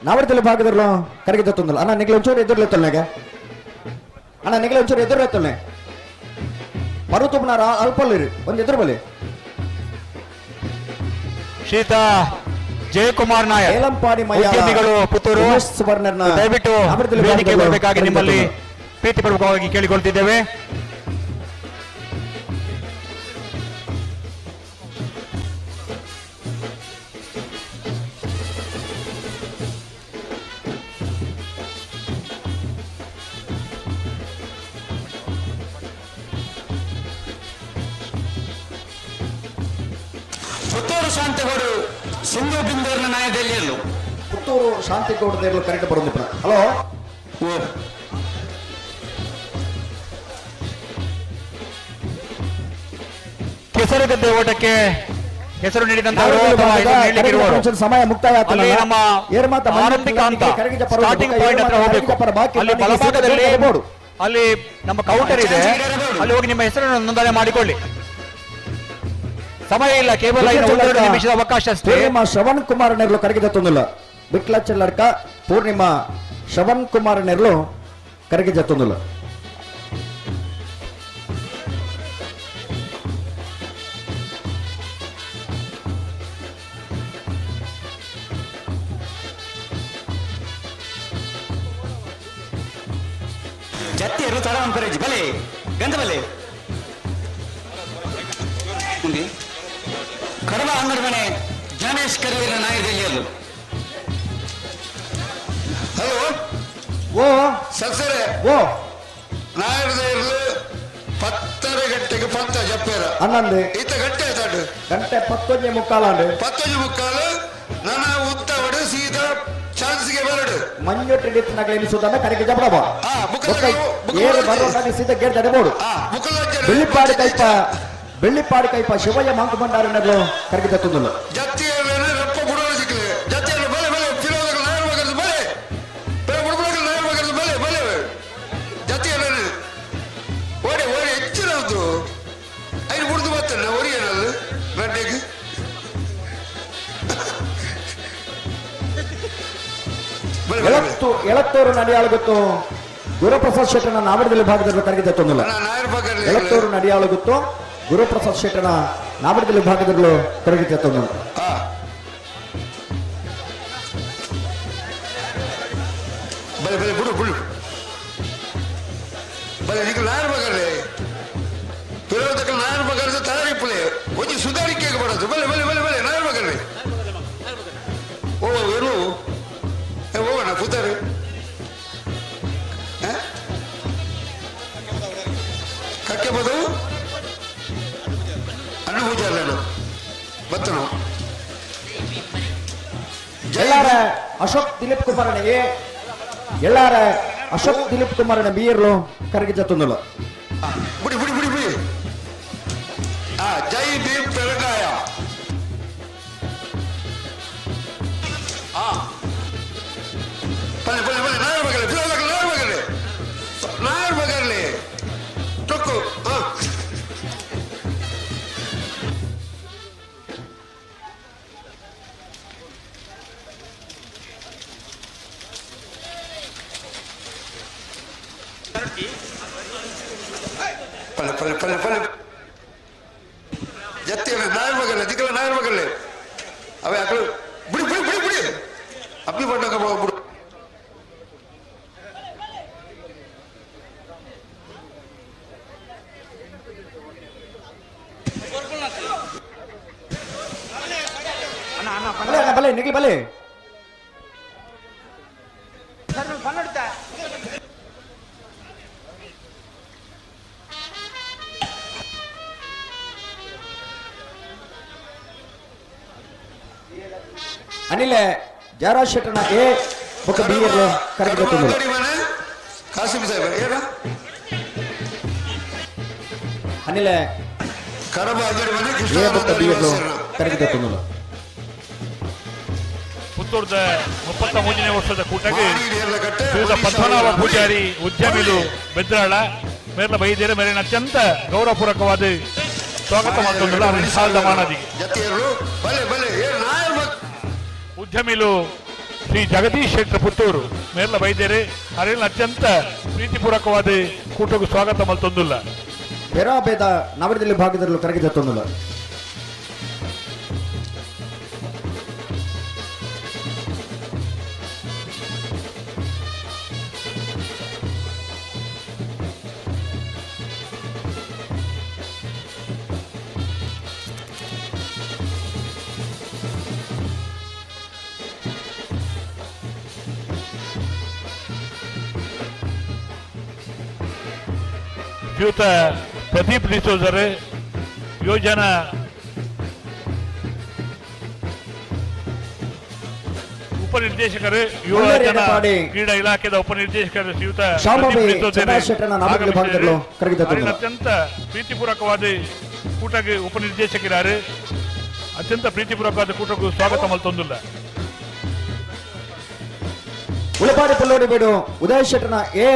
ನಾವರ್ದಲ್ಲಿ ಭಾಗದಲ್ಲೋ ಕರಗಿ ಜತ್ತೊಂದಲ್ಲ. ಅಣ್ಣ, ನಿಗ್ಲ ಒಂಚೂರು ಎದುರ್ಲೆತ್ತಲ್ನಾಗ. ಅಣ್ಣ, ನಿಗ್ಲ ಒಂಚೂರು ಎದುರ್ಲೆತ್ತಲ್ನೆ. ಪರ್ವತುಪ್ನಾರ ಅಲ್ಪಲ್ಲಿರಿ, ಒಂದು ಎದುರು ಬಲಿ. ಶ್ರೀತ ಜಯಕುಮಾರ್ ನಾಯಕ್, ಏಲಂಪಾಡಿ ಮಯ್ಯಾಲ, ಉದ್ಯಮಿಗಳು ಪುತ್ತೂರು, ಉಮೇಶ್ ಸುವರ್ಣರ್ನ ದಯವಿಟ್ಟು ನಾವರ್ದಲ್ಲಿ ವೇದಿಕೆ ಭಾಗದಲ್ಲೋ ಬರಬೇಕಾಗಿ ಕರಗಿ ನಿಮ್ಮಲ್ಲಿ ಜತ್ತೊಂದಲ್ಲ. ಪ್ರೀತಿಪೂರ್ವಕವಾಗಿ ಕೇಳಿಕೊಳ್ತಿದ್ದೇವೆ. ಪುತ್ತೂರು ಶಾಂತಗೌಡು ಸಿಂಧು ಬಿಂದೂರಿನ ನಾಯದಲ್ಲಿಯಲ್ಲೂ ಪುತ್ತೂರು ಶಾಂತಿಗೌಡದೇರ್ಲು ಕರೆಕ್ಟ್ ಬರೋದು. ಹಲೋ. ಓ. ಕೆಸರುಗದ್ದೆ ಓಟಕ್ಕೆ ಹೆಸರು ನೀಡಿದಂತವರು ನಾವರ್ದಲ್ಲಿ ಅಥವಾ ಭಾಗದ ಹೆಸರು ನೀಡಲಿಕ್ಕಿರುವವರು ಕರಗಿಜ ಫಂಕ್ಷನ್ ಸಮಯ ಮುಕ್ತಾಯ ಆಯ್ತು. ಅಲ್ಲಿ ನನ್ನ. ನಮ್ಮ ಏರ್ಮಾತ ಮಂಜು ಆರಂಭಿಕ ಹಂತ ಕರಗಿಜ ಪರ್ವತ ಸ್ಟಾರ್ಟಿಂಗ್ ಬೊಕ್ಕ ಪಾಯಿಂಟ್ ಹತ್ರ ಏರ್ಮಾತ ಹೋಗಬೇಕು. ಕರಗಿಜ ಪರ ಬಾಕಿ ಅಲ್ಲಿ ನನಗೆ ಬಲಭಾಗದಲ್ಲಿ ಸಿದ್ಧ ಬೋರ್ಡು. ಅಲ್ಲಿ ನಮ್ಮ ಕೌಂಟರ್ ಇದೆ, ಅಲ್ಲಿ ಹೋಗಿ ನಿಮ್ಮ ಹೆಸರನ್ನು ನೋಂದಣಿ ಮಾಡಿಕೊಳ್ಳಿ. ಸಮಯ ಇಲ್ಲ, ಕೇವಲ ಇನ್ನು ಒಂದೆರಡು ನಿಮಿಷದ ಅವಕಾಶ ಅಷ್ಟೇ. ಪೂರ್ಣಿಮಾ ಶ್ರವಣ್ ಕುಮಾರ್ ನೆರ್ಲು ಕರಗಿದ ತೊಂದಿಲ್ಲ. ಬಿಟ್ಲ ಚೆಲ್ಲರ್ಕ ಪೂರ್ಣಿಮಾ ಶ್ರವಣ್ ಕುಮಾರ್ ನೆರ್ಲು ಕರಗಿಜ ತೊಂದಿಲ್ಲ. ಜತ್ತಿಯರು ತಡವನ್ ಪರೇಜ್ ಬಲೆ ಗಂಧ ಬಲೆ ಮುಂದೆ ಕಡಬ ಅಂಗಡಿ ಮನೆ ಜ್ಞಾನೇಶ್ ಕರಿವೀರ ನಾಯದಲ್ಲಿಯಲ್ಲೂ. ಹಲೋ. ಓ. ಸಸರೆ. ಓ. ನಾಯರ್ದ ಇರ್ಲು 10:30 ಗಂಟೆಗೆ ಪಂತ ಜಪ್ಪೇರ. 11. ಈತ ಗಂಟೆ ಆಯ್ತಾಡು? ಗಂಟೆ 11:45 ಅಂಡು. 11:45. ನನ್ನ ಉತ್ತವಡು ಸೀದಾ ಚಾನ್ಸ್ಗೆ ಬರಡು. ಮಂಜು ನಗಲಿ ಸುಧಾನ ಕರಗಿಜ ಜಬಡಬ. ಆ, ಬುಕ್ಕ ಬುಕ್ಕ. ಏರು ಬರೋ ಸೀದಾ ಗೇಟ್ ತಡೆಬೋಡು. ಆ ಮುಖಲಜ್ಜನ. ಬೆಳ್ಳಿಪಾಡಿ ಕೈಪ, ಬೆಳ್ಳಿಪಾಡಿ ಕೈಪ ಶಿವಯ್ಯ ಮಾಂಕು ಭಂಡಾರ ನೆರ್ಲು ಕರಗಿಜ ತೊಂದಿಲ್ಲ. ಜತ್ತಿಯಲ್ಲಿ ರಪ್ಪ ಬುಡೋಣ ಸಿಕ್ಕಲೆ. ಜತ್ತಿಯಲ್ಲಿ ಬಲೆ ಬಲೆ ಫಿರೋದಗಳು ನಾಯರ್ ಮಗರ್ದು ಬಲೆ ಬಲೆ ಬುಡಬಡಗಳು ನಾಯರ್ ಮಗರ್ದು ಬಲೆ ಬಲೆ. ಜತ್ತಿಯಲ್ಲಿ ಓಡಿ ಓಡಿ ಹೆಚ್ಚಿನ ಒಂದು ಐದು ಬುಡ್ದು ಬರ್ತಾನೆ ಒರಿಯನಲ್ಲಿ ಗಂಟೆಗೆ. ಬಲೆ ಬಲೆ ಬಲೆ. ಎಳತ್ತು ಎಳತ್ತೂರು ನಡಿಯಾಳಗುತ್ತು ಗುರುಪ್ರಸಾದ್ ಶೆಟ್ಟನ ನಾವಡದಲ್ಲಿ ಭಾಗದಲ್ಲಿ ಕರಗಿದ ತೊಂದಿಲ್ಲ. ಅಣ್ಣ, ನಾಯರ್ ಮಗರ್ಲಿ. ಎಳತ್ತೂರು ನಡಿಯಾಳಗುತ್ತು ಗುರುಪ್ರಸಾದ್ ಶೆಟ್ಟನ ನಾವಡದಲ್ಲಿ ಭಾಗದಲ್ಲಿ ಕರಗಿದ ತೊಂದಿಲ್ಲ. ಹಾ, ಬಲೆ ಬಲೆ ಬಿಡು ಬಿಡು ಬಲೆ. ಈಗ ನಾಯರ್ ಮಗರ್ಲಿ ಪಿರೋದಕ್ಕೆ ನಾಯರ್ ಮಗರ್ದು ತಯಾರಿಪ್ಪಲೆ ಒಂಜಿ ಸುಧಾರಿಕೆ ಬರೋದು. ಬಲೆ ಬಲೆ ಬಲೆ ಬಲೆ ನಾಯರ್ ಮಗರ್ಲಿ. ಓ ಏನು ಏ ಹೋಗೋಣ ಪುತ್ತರು ಕಕ್ಕೆ ಬದವು ಅನ್ನ ಪೂಜೆ ಅಲ್ಲ ಬತ್ತನು ಜೈ. ಎಲ್ಲಾರ ಅಶೋಕ್ ದಿಲೀಪ್ ಕುಮಾರನಿಗೆ, ಎಲ್ಲಾರ ಅಶೋಕ್ ದಿಲೀಪ್ ಕುಮಾರನ ಬಿಯರ್ಲು ಕರಗಿಜ ತೊಂದಿಲ್ಲ. ಬಿಡಿ ಬಿಡಿ ಬಿಡಿ ಬಿಡಿ. ಆ ಜೈ ಭೀಮ್ ಪೆರಗಾಯ. ಆ ಬಲೆ ಬಲೆ ಬಲೆ ನಾಯರ್ ಮಗಲೆ ಫಿರೋದಕ್ಕೆ ನಾಯರ್ ಮಗಲೆ ನಾಯರ್ ಮಗರ್ಲಿ ಟೊಕ್ಕು. ಆ ಪಲ್ಲೆ ಪಲ್ಲೆ ಪಲ್ಲೆ ಪಲ್ಲೆ ಜತ್ತಿಯಲ್ಲಿ ನಾಯರ್ ಮಗಲ್ಲೆ ದಿಕ್ಕಲ ನಾಯರ್ ಮಗಲ್ಲೆ ಅವೇ ಅಕಳು. ಬಿಡಿ ಬಿಡಿ ಬಿಡಿ ಬಿಡಿ. ಅಪ್ಪಿ ಪಟ್ಟಕ ಬಿಡು. ಬಲೆ ಅಣ್ಣ, ಬಲೆ ನಿಗ್ಲಿ ಬಲೆ. ಅನಿಲ ಜಯರಾಜ್ ಶೆಟ್ಟನ ಎ ಬೊಕ್ಕ ಬಿ ಎರ್ಲು ಕರಗಿದ ತೊಂದಿಲ್ಲ. ಅಂಗಡಿ ಮನೆ ಕಾಸಿಂ ಸಾಹೇಬ್ ಏನ. ಅನಿಲ ಕಡಬ ಅಂಗಡಿ ಮನೆ ಕೃಷ್ಣ ಎ ಬೊಕ್ಕ ಬಿ ಎರ್ಲು ಕರಗಿದ ತೊಂದಿಲ್ಲ. ಪುತ್ತೂರ್ದ 33ನೇ ವರ್ಷದ ಕೂಟಕ್ಕೆ ಕಟ್ಟೆ ಶ್ರೀಯುತ ಪದ್ಮನಾಭ ಪೂಜಾರಿ ಉದ್ಯಮಿಲು ಬೆದ್ರಾಳ ಮೇರ್ಲ ಬೈದೇರ ಮೇಲಿನ ಅತ್ಯಂತ ಗೌರವಪೂರ್ವಕವಾದ ಸ್ವಾಗತ ಮಾಡ್ಕೊಂಡಿಲ್ಲ ನಿಶಾಲ್ದ ಮಾನದಿಗೆ. ಜತ್ತಿಯರು ಬಲೆ ಬಲೆ ಏ ನಾಯರ್ ಮಗ. ಉದ್ಯಮಿಲು ಶ್ರೀ ಜಗದೀಶ್ ಶೆಟ್ಟರ್ ಪುತ್ತೂರು ಮೇರ್ಲ ಬೈದೇರು ಅರೆಲ್ಲ ಅತ್ಯಂತ ಪ್ರೀತಿಪೂರ್ವಕವಾದ ಕೂಟಕ್ಕೂ ಸ್ವಾಗತ ಮಲ್ತೊಂದುಲ್ಲ. ಪೆರಾಬೇದ ನವರದಲ್ಲಿ ಭಾಗದಲ್ಲೂ ಕರಗಿದ ತೊಂದುಲ್ಲ. ಶ್ರೀಯುತ ಪ್ರದೀಪ್ ಡಿಸೋಜರ್ ಯೋಜನಾ ಉಪನಿರ್ದೇಶಕರು ಯುವಜನ ಕ್ರೀಡಾ ಇಲಾಖೆಯ ಉಪನಿರ್ದೇಶಕರು ಶ್ರೀಯುತ ಅತ್ಯಂತ ಪ್ರೀತಿಪೂರ್ವಕವಾದ ಕೂಟಕ್ಕೆ ಉಪನಿರ್ದೇಶಕರಾರು ಅತ್ಯಂತ ಪ್ರೀತಿಪೂರ್ವಕವಾದ ಕೂಟಕ್ಕೂ ಸ್ವಾಗತ ಮಲ್ತೊಂದುಲ್ಲ. ಉಳಪಾಡಿ ಪುಲ್ಲೋಡಿ ಬೇಡು ಉದಯ ಶೆಟ್ಟನ ಎ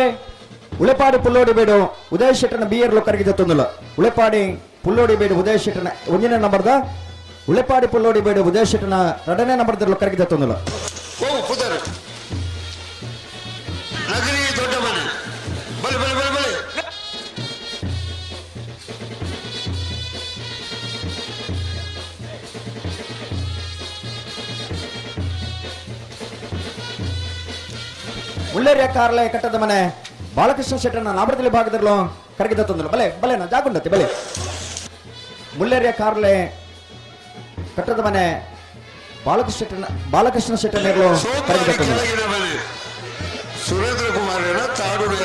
ಉಳೆಪಾಡಿ ಪುಲ್ಲೋಡಿ ಬೇಡು ಉದಯ ಶೆಟ್ಟನ ಬಿ ಎರ್ ಕರಗಿದ ತೊಂದುಲ್ಲ. ಉಳೆಪಾಡಿ ಪುಲ್ಲೋಡಿ ಬೇಡು ಉದಯ ಶೆಟ್ಟನ ಒಂದನೇ ನಂಬರ್ದ ಉಳೆಪಾಡಿ ಪುಲ್ಲೋಡಿ ಬೇಡು ಉದಯ ಶೆಟ್ಟನ ಎರಡನೇ ನಂಬರ್ದ ಕರಗಿದ ತೊಂದುಲ್ಲ. ಮುಳ್ಳೇರಿಯ ಕಾರ್ಲೆ ಕಟ್ಟದ ಮನೆ ಬಾಲಕೃಷ್ಣ ಶೆಟ್ಟರನ್ನ ನಾಮರದಲ್ಲಿ ಭಾಗದಲ್ಲೂ ಕರಗಿದ ತೊಂದರೆ ಬಲೆ ಬಲೆ ನಾ ಜಾಗುಂಡತ್ತೆ ಬಲೆ. ಮುಳ್ಳೇರಿಯ ಕಾರ್ಲೆ ಕಟ್ಟದ ಮನೆ ಬಾಲಕೃಷ್ಣ ಶೆಟ್ಟರ್ನೆಗಳು ಕರಗಿದ ತೊಂದರೆ. ಸುರೇಂದ್ರ ಕುಮಾರ್ ತಾಡೂರು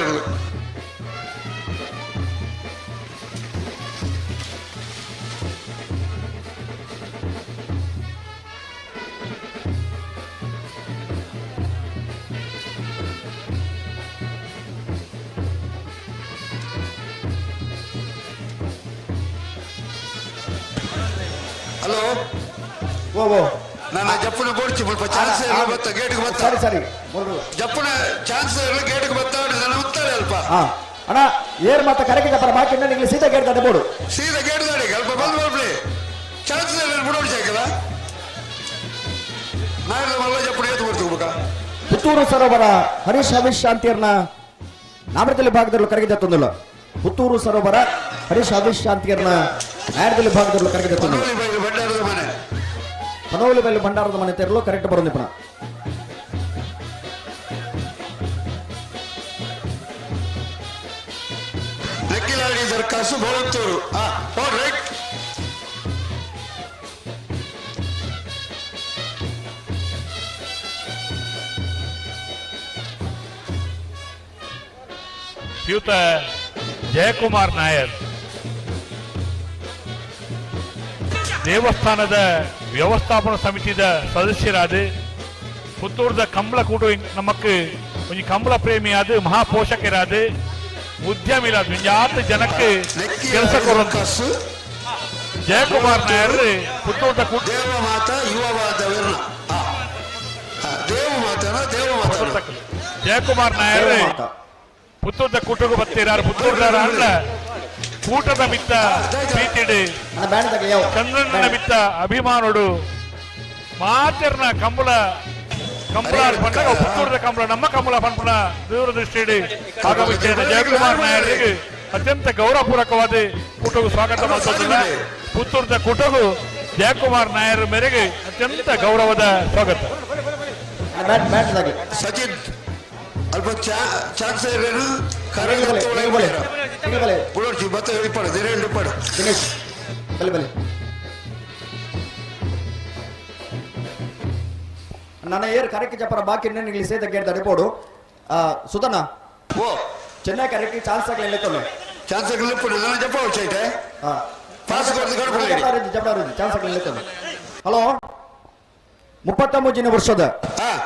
ಹಲೋ ಓ ಓ ನನ್ನ ಜಪ್ಪನ ಬೋಡ್ಚಿ ಸ್ವಲ್ಪ ಚಾನ್ಸ್ ಇಲ್ಲ ಬತ್ತ ಗೇಟ್ಗೆ ಬತ್ತ. ಸರಿ ಸರಿ ಜಪ್ಪನ ಚಾನ್ಸ್ ಇಲ್ಲ ಗೇಟ್ಗೆ ಬತ್ತ ನನ್ನ ಉತ್ತಾರೆ ಅಲ್ಪ. ಹಾ ಅಣ್ಣ ಏರ್ ಮಾತ ಕರೆಗೆ ಬರ ಬಾಕಿ ನಿಮಗೆ ಸೀದಾ ಗೇಟ್ ದಾಟ ಬೋಡು. ಸೀದಾ ಗೇಟ್ ದಾಡಿ ಅಲ್ಪ ಬಂದು ಬರ್ಲಿ ಚಾನ್ಸ್ ಇಲ್ಲ ಬಿಡೋಡ್ಚಿ ಹಾಕಲ್ಲ ನಾನು ಮಲ್ಲ ಜಪ್ಪನ ಏತು ಬರ್ತೀವಿ. ಪುತ್ತೂರು ಸರೋವರ ಹರೀಶ್ ಹವೀಶ್ ಶಾಂತಿಯರ್ನ ನಾಮರದಲ್ಲಿ ಭಾಗದಲ್ಲೂ ಕರಗಿದ ತೊಂದಲ್ಲ. ಪುತ್ತೂರು ಸರೋವರ ಹರೀಶ್ ಹವೀಶ್ ಶಾಂತಿಯರ್ನ ನಾಯರದಲ್ಲಿ ಭಾಗದಲ್ಲೂ ಕರಗಿದ ತೊಂದಲ್ಲ. ಪನೋಲಿ ಬೈಲು ಭಂಡಾರದ ಮನೆ ತೆರಲು ಕರೆಕ್ಟ್ ಬರೋದು ಪುನಃ. ನೆಕ್ಕಿಲಾಡಿ ದರ್ಖಾಸು ಬೋಳತ್ತೂರು ರೈಟ್. ಶ್ರೀಯುತ ಜಯಕುಮಾರ್ ನಾಯರ್ ದೇವಸ್ಥಾನದ ವ್ಯವಸ್ಥಾಪನಾ ಸಮಿತಿಯ ಸದಸ್ಯರಾದ ಪುತ್ತೂರದ ಕಂಬಳ ಕೂಟ ನಮಕ್ ಒಂಜಿ ಕಂಬಳ ಪ್ರೇಮಿಯಾದ ಮಹಾಪೋಷಕರಾದ ಉದ್ಯಮಿಲಾದ ಒಂಜಾತ ಜನಕ್ಕೆ ಕೆಲಸ ಕೊಡುವಂತ ಜಯಕುಮಾರ್ ನಾಯರ್ ಪುತ್ತೂರದ ಕೂಟ ದೇವಮಾತ ಯುವವಾದ ದೇವಮಾತ ಜಯಕುಮಾರ್ ನಾಯರ್ ಪುತ್ತೂರದ ಕೂಟಗೂ ಬತ್ತೀರಾರು ಪುತ್ತೂರ್ದಾರ ಅಲ್ಲ ಕೂಟದ ಮಿತ್ತ ಪ್ರೀತಿಡು ಚಂದ್ರನ ಮಿತ್ತ ಅಭಿಮಾನುಡು ಮಾತೆರ್ನ ಕಂಬಳ ಕಂಬಳ ಪಂಡಗ ಪುತ್ತೂರದ ಕಂಬಳ ನಮ್ಮ ಕಂಬಳ ಪಂಪನ ದೂರದೃಷ್ಟಿ ಆಗಮಿಸಿದ ಜಯಕುಮಾರ್ ನಾಯರಿಗೆ ಅತ್ಯಂತ ಗೌರವಪೂರ್ವಕವಾದ ಕೂಟಗೂ ಸ್ವಾಗತ ಮಾಡುತ್ತಿಲ್ಲ. ಪುತ್ತೂರದ ಕೂಟಗೂ ಜಯಕುಮಾರ್ ನಾಯರ್ ಮೇರೆಗೆ ಅತ್ಯಂತ ಗೌರವದ ಸ್ವಾಗತ. ಸಚಿನ್ ಅಲ್ಪ ಚಾನ್ಸ್ ನನ್ನ ಏರ್ ಕರೆಕ್ಕೆ ಜಪರ ಬಾಕಿ ಇಲ್ಲಿ ಸೇದ ಗೇಟ್ ತಡಿಪೋಡು. ಸುಧನ ಓ ಚೆನ್ನೈ ಕರೆಕ್ಕೆ ಚಾನ್ಸ್ ಆಗಲಿ ಚಾನ್ಸ್ ಆಗಲಿ ಜಪ ಪಾಸ್ ಚಾನ್ಸ್ ಆಗಲಿ. ಹಲೋ 33 ವರ್ಷದ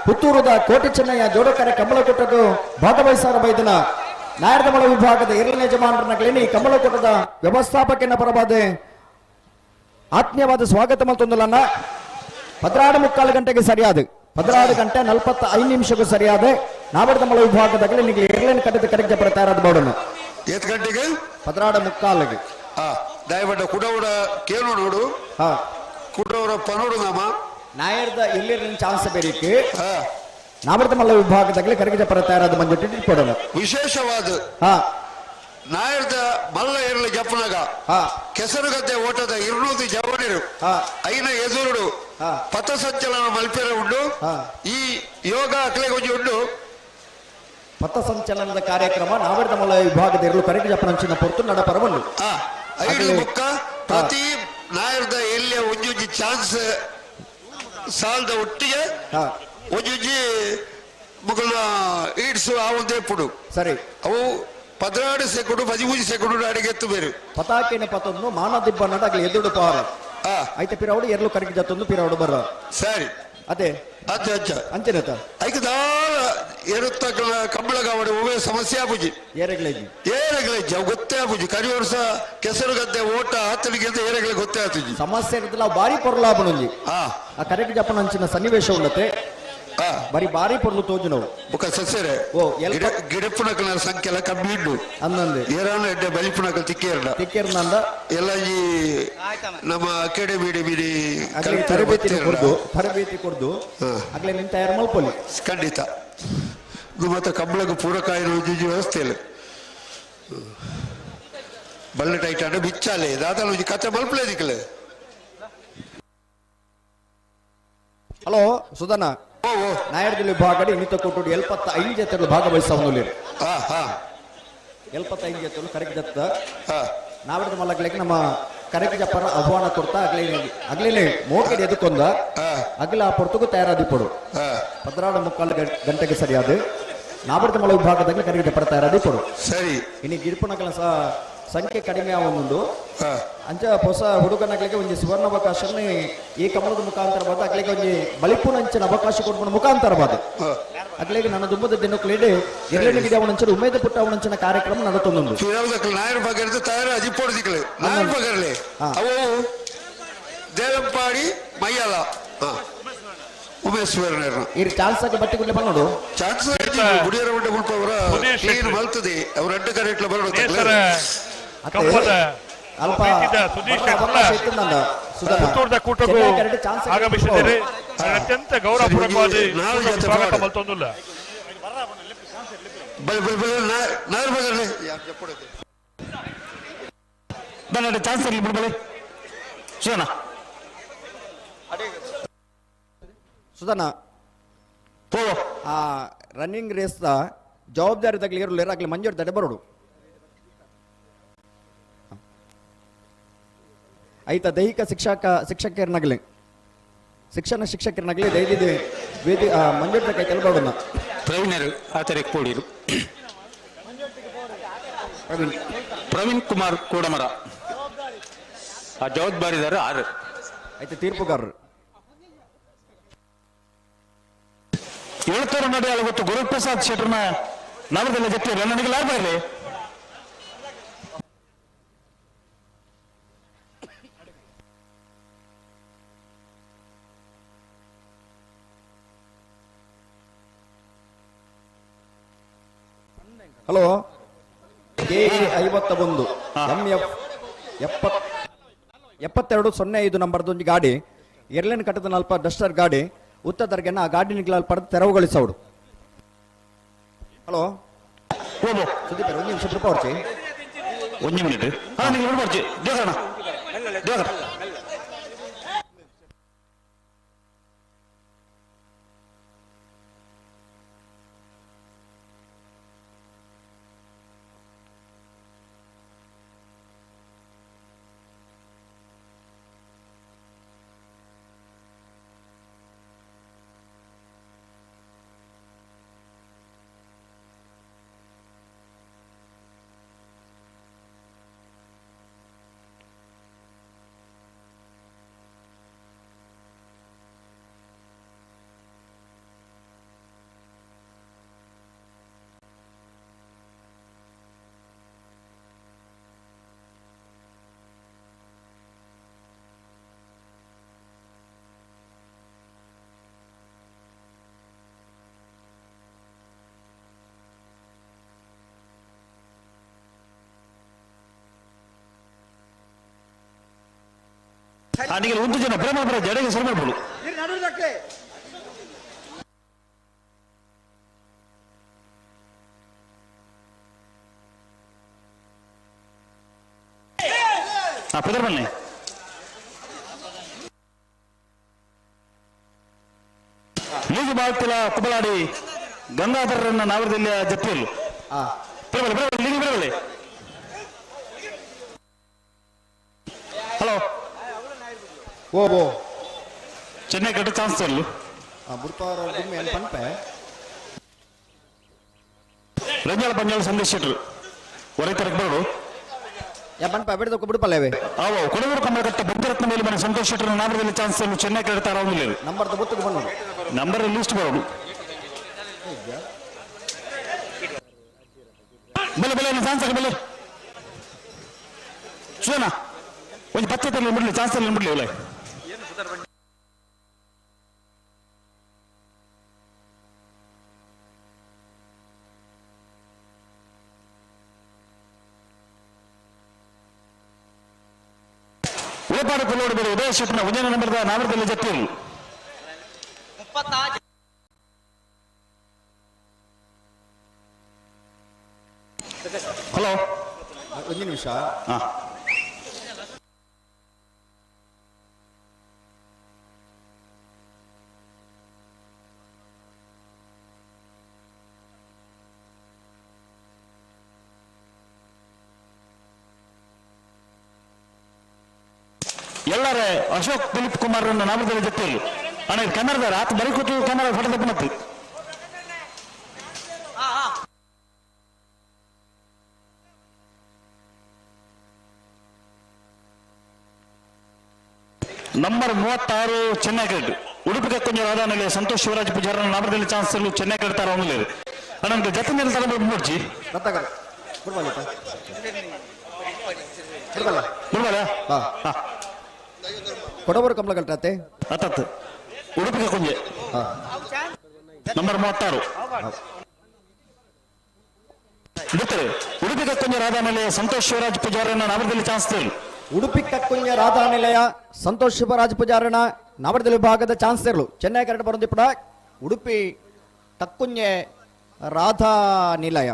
ಪುತ್ತೂರದ ಕೋಟೆ ಚೆನ್ನಯ್ಯ ಜೋಡಕರೆ ಕಮಲಕೂಟದ ಭಾಗವಹಿಸಾರ ಬೈದನ ನಾಯರ್ದಮಳ ವಿಭಾಗದ ಎರಡನೇ ಯಜಮಾನರನ್ನ ಕ್ಲಿನಿ ಕಮಲಕೂಟದ ವ್ಯವಸ್ಥಾಪಕನ ಪರವಾದ ಆತ್ಮೀಯವಾದ ಸ್ವಾಗತ ಮತ್ತೊಂದಲನ್ನ 16:45 ಗಂಟೆಗೆ ಸರಿಯಾದ 16 ಗಂಟೆ 45 ನಿಮಿಷಕ್ಕೂ ಸರಿಯಾದ ನಾವರ್ದಮಳ ವಿಭಾಗದ ನಿಮಗೆ ಎರಡನೇ ಕಟ್ಟದ ಕರೆಕ್ಟ್ ಬರ ತಯಾರಾದ ಬೋರ್ಡನ್ನು ಎಷ್ಟು ಗಂಟೆಗೆ 16:45 ದಯವಿಟ್ಟು ಕುಡವಡ ಕೇಳು ನೋಡು ಕುಡವರ ಪನೋಡು ನಾಮ ನಾಯರ್ದ ಎಲ್ಲಿ ಚಾನ್ಸ್ ಬೇರಿಕೆ ನಾವರ್ತ ಮಲ್ಲ ವಿಭಾಗದಾಗಲೇ ಕರಗಿಜ ಪರ ತಯಾರಾದ ಮಂಜುಟ್ಟಿ ಇಟ್ಕೊಡೋಣ. ವಿಶೇಷವಾದ ನಾಯರ್ದ ಮಲ್ಲ ಏರ್ಲ ಜಪ್ಪನಾಗ ಕೆಸರುಗದ್ದೆ ಓಟದ 200 ಜವನಿರು ಐನ ಎದುರುಡು ಪಥಸಂಚಲನ ಮಲ್ಪೆರ ಉಂಡು. ಈ ಯೋಗ ಅಕ್ಲೆಗೊಂಜಿ ಉಂಡು. ಪಥಸಂಚಲನದ ಕಾರ್ಯಕ್ರಮ ನಾವರ್ತ ಮಲ್ಲ ವಿಭಾಗದ ಇರಲು ಕರಗಿಜ ಪರಂಚಿನ ಪೊರ್ತು ನಡಪರವಲ್ಲು. ಐದು ಮುಕ್ಕ ಪ್ರತಿ ನಾಯರ್ದ ಎಲ್ಲಿಯ ಒಂಜೊಂಜಿ ಚಾನ್ಸ್ ಸಾಲದ ಒಟ್ಟಿಗೆ ಒಂಜೊಂಜಿ ಮುಗಲ ಈಡ್ಸು ಆ ಒಂದೇ ಪುಡು. ಸರಿ, ಅವು 14 ಸೆಕೆಂಡ್ 13 ಸೆಕೆಂಡ್ ಅಡಿಗೆ ಎತ್ತು ಬೇರು. ಪತಾಕಿನ ಪತೊಂದು ಮಾನದಿಬ್ಬ ನಡಗಲಿ ಎದುರು ಪಾರ ಐತೆ ಪಿರವಡು ಎರಲು ಕರಗಿ ಜತ್ತೊಂದು ಪಿರವಡು ಬರ್ರ. ಸರಿ, ಅದೇ ಅಚ್ಚ ಅಚ್ಚ ಅಂಚೆನತ ಐಕದಾಲ ಏರುತ್ತಕಲ ಕಂಬಳಗಾವಡೆ ಒವ್ವೇ ಸಮಸ್ಯೆ ಆಪುಜಿ. ಏರೆಗ್ಲೇಜಿ ಏರೆಗ್ಲೇಜಿ ಅವು ಗೊತ್ತೇ ಆಪುಜಿ. ಕರಿ ವರ್ಷ ಕೆಸರುಗದ್ದೆ ಓಟ ಆತನಿಗೆ ಅಂತ ಏರೆಗ್ಲೆ ಗೊತ್ತೇ ಆತುಜಿ. ಸಮಸ್ಯೆ ಇರ್ತಲ್ಲ ಬಾರಿ ಪೊರ್ಲಾಪಣೊಂಜಿ. ಆ ಕರೆಗೆ ಜಪ್ಪನಂಚಿನ ಸನ್ನಿವೇಶ ಉಳ್ಳತೆ ಬಾರಿ ಬಾರಿ ಪೊರ್ಲು ತೋಜುನವು. ಬೊಕ ಸಸ್ಯರೆ ಗಿಡಪ್ಪುನಕಲ ಸಂಖ್ಯೆ ಎಲ್ಲ ಕಮ್ಮಿ ಉಂಡು ಅಂದಂದೆ ಏರಾನ ಎಡ್ಡೆ ಬಲಿಪುನಕಲ್ ತಿಕ್ಕೇರ್ನ ತಿಕ್ಕೇರ್ನಂದ ಎಲ್ಲ ಈ ನಮ್ಮ ಅಕಾಡೆಮಿ ಬಿಡಿ ತರಬೇತಿ ಕೊಡ್ದು ತರಬೇತಿ ಕೊಡ್ದು ಅಗ್ಲೆ ನಿನ್ ತಯಾರು ಮಲ್ಪೊಲಿ. ಖಂಡಿತ ಇದು ಮತ್ತೆ ಕಂಬಳಕ್ಕೆ ಪೂರಕ ವ್ಯವಸ್ಥೆ ಇಲ್ಲ. ಬಲ್ಲೆ ಟೈಟ್ ಅಂದ್ರೆ ಬಿಚ್ಚಾಲೆ ದಾದಾಲ ಒಂಜಿ ಕತೆ ಮಲ್ಪಲೆ ದಿಕ್ಕಲೆ. ಹಲೋ ಸುಧನ, ನಾಯರ್ದಲ್ಲಿ ವಿಭಾಗಡಿ ಇನ್ನಿತ ಕೊಟ್ಟು 75 ಜತೆಗಳು ಭಾಗವಹಿಸವನು. 75 ಜತೆಗಳು ಕರೆಕ್ಟ್ ಜತ್ತ ನಾವಿದ ಮಲ್ಲಗ್ಲಿಕ್ಕೆ ನಮ್ಮ ಕರೆಕ್ಟ್ ಜಪ್ಪರ ಆಹ್ವಾನ ಕೊಡ್ತಾ ಅಗ್ಲೇ ಅಗ್ಲೇನೆ ಮೋಕೆಡಿ ಎದುಕೊಂದ ಅಗಲ ಆ ಪೊರ್ತುಗು ತಯಾರಾದಿಪ್ಪಡು 14.75 ಗಂಟೆಗೆ ಸರಿಯಾದ ನಾವರ್ತ ಮಲ್ಲ ವಿಭಾಗದಾಗ ಕರೆಕ್ಟ್ ಜಪ್ಪರ ತಯಾರಾದಿಪ್ಪಡು. ಸರಿ, ಇನ್ನು ಗಿಡ್ಪುನಕಲ ಸಹ ಸಂಖ್ಯೆ ಕಡಿಮೆ ಆವೊಂದು ಅಂಚ ಹೊಸ ಹುಡುಗನಗಳಿಗೆ ಒಂದು ಸುವರ್ಣಾವಕಾಶ ಈ ಕಮಲದ ಮುಖಾಂತರ ಬಾದ ಅಗ್ಲಿಗೆ ಒಂದು ಬಲಿಪುನಂಚಿನ ಅವಕಾಶ ಕೊಟ್ಕೊಂಡು ಮುಖಾಂತರ ಬಾದ ಅಗ್ಲಿಗೆ ನನ್ನ ದುಂಬದ ದಿನಕ್ಕೇಳಿ ಎರಡನೇ ಅವನಂಚಿನ ಉಮೇದ ಪುಟ್ಟ ಅವನಂಚಿನ ಕಾರ್ಯಕ್ರಮ ನಡತೊಂದು. ಅವು ದೇವಂಪಾಡಿ ಮೈಯಲ್ಲ ಉಮೇಶ್ವರ ಈ ಚಾನ್ಸ್ ಆಗಿ ಬಟ್ಟಿ ಗುಡ್ಲೆ ಬಂದೋಡು ಚಾನ್ಸ್ ಗುಡಿಯರ ಉಂಡೆ ಮುಲ್ಪ ಅವರ ಕ್ಲೀನ್ ಮಲ್ತದೆ ಅವ್ರ ಅಡ್ಡ ಕರೆಟ್ಲ ಬರೋದು ಅಲ್ಪ ಪುತ್ತೂರದ ಕೂಟಕ್ಕೂ ಆಗಮಿಸಿದ್ದಾರೆ. ಅತ್ಯಂತ ಗೌರವಪೂರ್ವಕವಾಗಿ ಸ್ವಾಗತ ಮಲ್ತೊಂದುಲ್ಲ. ಚಾನ್ಸ್ ಇರಲಿ ಬಿಡ್ಬಳೆ ಸುಧನ ಸುಧನ ಆ ರನ್ನಿಂಗ್ ರೇಸ್ ಜವಾಬ್ದಾರಿ ತಗಲಿ ಇರಲಿ ಆಗಲಿ ಮಂಜೂರು ತಡೆ ಬರೋಡು ಐತ ದೈಹಿಕ ಶಿಕ್ಷಕರನಾಗಲಿ ಶಿಕ್ಷಣ ಶಿಕ್ಷಕರನಾಗಲಿ ದೈದಿದೆ ವೇದಿ ಮಂಜೂರು ಕೈ ಕೆಲಬರೋಣ. ಪ್ರವೀಣರು ಆತರೆ ಕೂಡಿರು ಪ್ರವೀಣ್ ಕುಮಾರ್ ಕೂಡಮರ ಆ ಜವಾಬ್ದಾರಿದಾರ ಆರು ಐತ ತೀರ್ಪುಗಾರರು ಏಳ್ತೂರು ನಡೆಯಲ್ಲ ಗೊತ್ತು ಗುರುಪ್ರಸಾದ್ ಶೆಟ್ಟರ್ನ ನವರದಲ್ಲ ಜೊತೆ ನನಗೆ ಲಾಭ ಇರಲಿ. ಹಲೋ ಕೆ 51 MF 7205 ನಂಬರ್ದೊಂದು ಗಾಡಿ ಎರ್ಲೇನ್ ಕಟ್ಟದ ನಲ್ಪ ಡಸ್ಟರ್ ಗಾಡಿ ಉತ್ತದರ್ಗೆನ ಆ ಗಾಡಿ ನಿಗ್ಲಾಲ್ ಪಡೆದು ತೆರವುಗೊಳಿಸೋಡು. ಹಲೋ ಸುದೀಪ್ ಒಂದು ನಿಮಿಷ ಬಿಡ್ಪಾರ್ಚಿ ಒಂದು ಮಿನಿಟ್ ಹಾ ನೀವು ಬಿಡ್ಪಾರ್ಚಿ ದೇವರಣ ದೇವರ ಅನಿಗೆ ಒಂದು ಜನ ಬ್ರಹ್ಮ ಜಡೆಗೆ ಸರಿ ಮಾಡ್ಬೋದು. ಪುದರ್ ಬನ್ನಿ. ಲೀಗು ಬಾಳ್ತಿಲ ಕುಬಲಾಡಿ ಗಂಗಾಧರರನ್ನ ನಾವರದಲ್ಲಿ ಜತ್ತಿಯಲ್ಲು. ಬರಬಲ್ಲ ಬರಬಲ್ಲ ಲೀಗು ಬರಬಲ್ಲ. ಹಲೋ ಓ ಓ ಚೆನ್ನೈ ಕಟ್ಟ ಚಾನ್ಸ್ ತರಲು. ಪನ್ಪೆ ರಂಜಾಳ ಪಂಜಾಳ ಸಂದೇಶ್ ಶೆಟ್ರು ಹೊರಗೆ ತರಕ್ ಬರೋಡು. ಪನ್ಪೆ ಬಿಡ್ದಕ್ಕೆ ಬಿಡುಪಲ್ಲವೇ. ಅವು ಕೊಡಗೂರು ಕಮಲಕಟ್ಟ ಬುದ್ಧರತ್ನ ಮೇಲೆ ಮನೆ ಸಂತೋಷ್ ಶೆಟ್ಟರ್ ನಾಮದಲ್ಲಿ ಚಾನ್ಸ್ ತರಲು ಚೆನ್ನೈ ಕಟ್ಟ ಆರಾಮಿಲ್ಲ. ನಂಬರ್ ಗೊತ್ತಿಗೆ ಬಂದು ನಂಬರ್ ಲಿಸ್ಟ್ ಬರೋಡು. ಬೆಲೆ ಬೆಲೆ ಚಾನ್ಸ್ ಬೆಲೆ ಸುನಾ ಒಂದು ಪತ್ತೆ ತರಲಿ ಬಿಡ್ಲಿ ಚಾನ್ಸ್ ತರಲಿ ಬಿಡ್ಲಿ ಒಳ್ಳೆ. ಉಳಪಾಡು ಪುಲ್ಲೋಡು ಬೇರೆ ಉದಯ ಶೆಟ್ಟನ ಉದಯನ ನಂಬರ್ದ ನಾಮರದಲ್ಲಿ ಜತ್ತಿಯಲು. ಹಲೋ ಒಂದು ನಿಮಿಷ. ಎಲ್ಲರ ಅಶೋಕ್ ದಿಲೀಪ್ ಕುಮಾರ್ ನಾಮದಲ್ಲಿ ಜೊತೆಯಲ್ಲಿ ಅಣ್ಣ ಇದು ಕನ್ನಡದವ್ರು ಆತ ಬರೀ ಕೂತು ಕನ್ನಡ ಫೋಟೋ ತಪ್ಪನತ್ತು. ನಂಬರ್ 36 ಚೆನ್ನೈ ಕ್ರಿಕೆಟ್ ಉಡುಪಿ ಕಕ್ಕೊಂಜ ರಾಧಾನಲ್ಲಿ ಸಂತೋಷ್ ಶಿವರಾಜ್ ಪೂಜಾರನ ನಾಮದಲ್ಲಿ ಚಾನ್ಸ್ ತರಲು ಚೆನ್ನೈ ಕ್ರಿಕೆಟ್ ತಾರ ಅಣ್ಣ ಜೊತೆ ಮೇಲೆ ತಗೊಂಡು ಮುಡ್ಜಿ ಕೊಡಬರು ಕಮಲಗಲ್ಟಾತೆ ಅತ್ತತ್ತು ಉಡುಪಿ ಕಕ್ಕೊಂಜೆ ನಂಬರ್ 36 ಬಿಡ್ತಾರೆ. ಉಡುಪಿ ಕಕ್ಕೊಂಜ ರಾಧಾನಿಲಯ ಸಂತೋಷ್ ಶಿವರಾಜ್ ಪೂಜಾರನ ನಾಮದಲ್ಲಿ ಚಾನ್ಸ್ ತರಲು. ಉಡುಪಿ ಕಕ್ಕೊಂಜ ರಾಧಾನಿಲಯ ಸಂತೋಷ್ ಶಿವರಾಜ್ ಪೂಜಾರನ ನಾಮದಲ್ಲಿ ವಿಭಾಗದ ಚಾನ್ಸ್ ತರಲು ಚೆನ್ನೈ ಕರೆಕ್ಟ್ ಬರೋದಿಪ್ಪಡ. ಉಡುಪಿ ಕಕ್ಕುಂಜೆ ರಾಧಾ ನಿಲಯ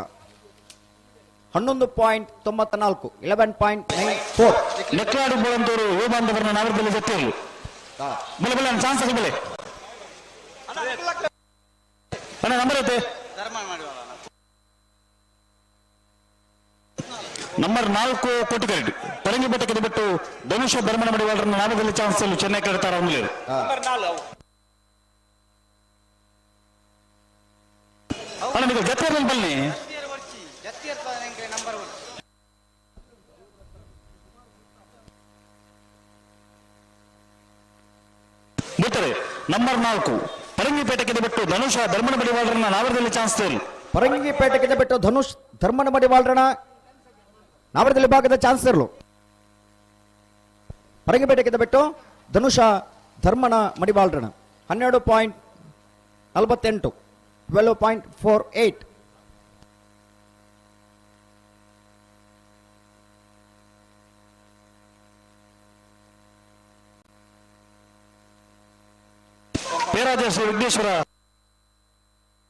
11.94 11.94. ಲೆಕ್ಕಾಡು ಬೋಳಂತವರು ಯುವ ಬಾಂಧವರನ್ನ ನಾಮದಲ್ಲಿ ಜೊತೆಯಲ್ಲಿ ಬೆಲೆ ಬೆಲೆ ಚಾನ್ಸ್ ಆಗಿ ಬೆಲೆ ಅಣ್ಣ ನಂಬರ್ ಐತೆ ನಂಬರ್ 4 ಕೋಟಿಗರೆಡ್ಡಿ ಪರಂಗಿ ಬೆಟ್ಟಕ್ಕೆ ಬಿಟ್ಟು ಧನುಷ ಧರ್ಮನ ಮಡಿವಾಳರನ್ನ ನಾಮದಲ್ಲಿ ಚಾನ್ಸ್ ಚೆನ್ನೈ ಕರೆತಾರ ಅವನಲ್ಲಿ. ಅಣ್ಣ ನೀವು ಜತ್ತಿಯಲ್ಲಿ ಬನ್ನಿ. ಬಿಟ್ಟರೆ ನಂಬರ್ 4 ಪರಂಗಿಪೇಟೆಗೆ ಬಿಟ್ಟು ಧನುಷ ಧರ್ಮನ ಮಡಿವಾಳರನ್ನ ನಾವರದಲ್ಲಿ ಚಾನ್ಸ್ ತೇರು. ಪರಂಗಿಪೇಟೆಗೆ ಬಿಟ್ಟು ಧನುಷ್ ಧರ್ಮನ ಮಡಿವಾಳರನ್ನ ನಾವರದಲ್ಲಿ ಭಾಗದ ಚಾನ್ಸ್ ತರಲು. ಪರಂಗಿಪೇಟೆಗೆ ಬಿಟ್ಟು ಧನುಷ ಧರ್ಮನ ಮಡಿವಾಳರಣ 12.48 12.48. ಪೇರಾಜ ಶ್ರೀ ವಿಘ್ನೇಶ್ವರ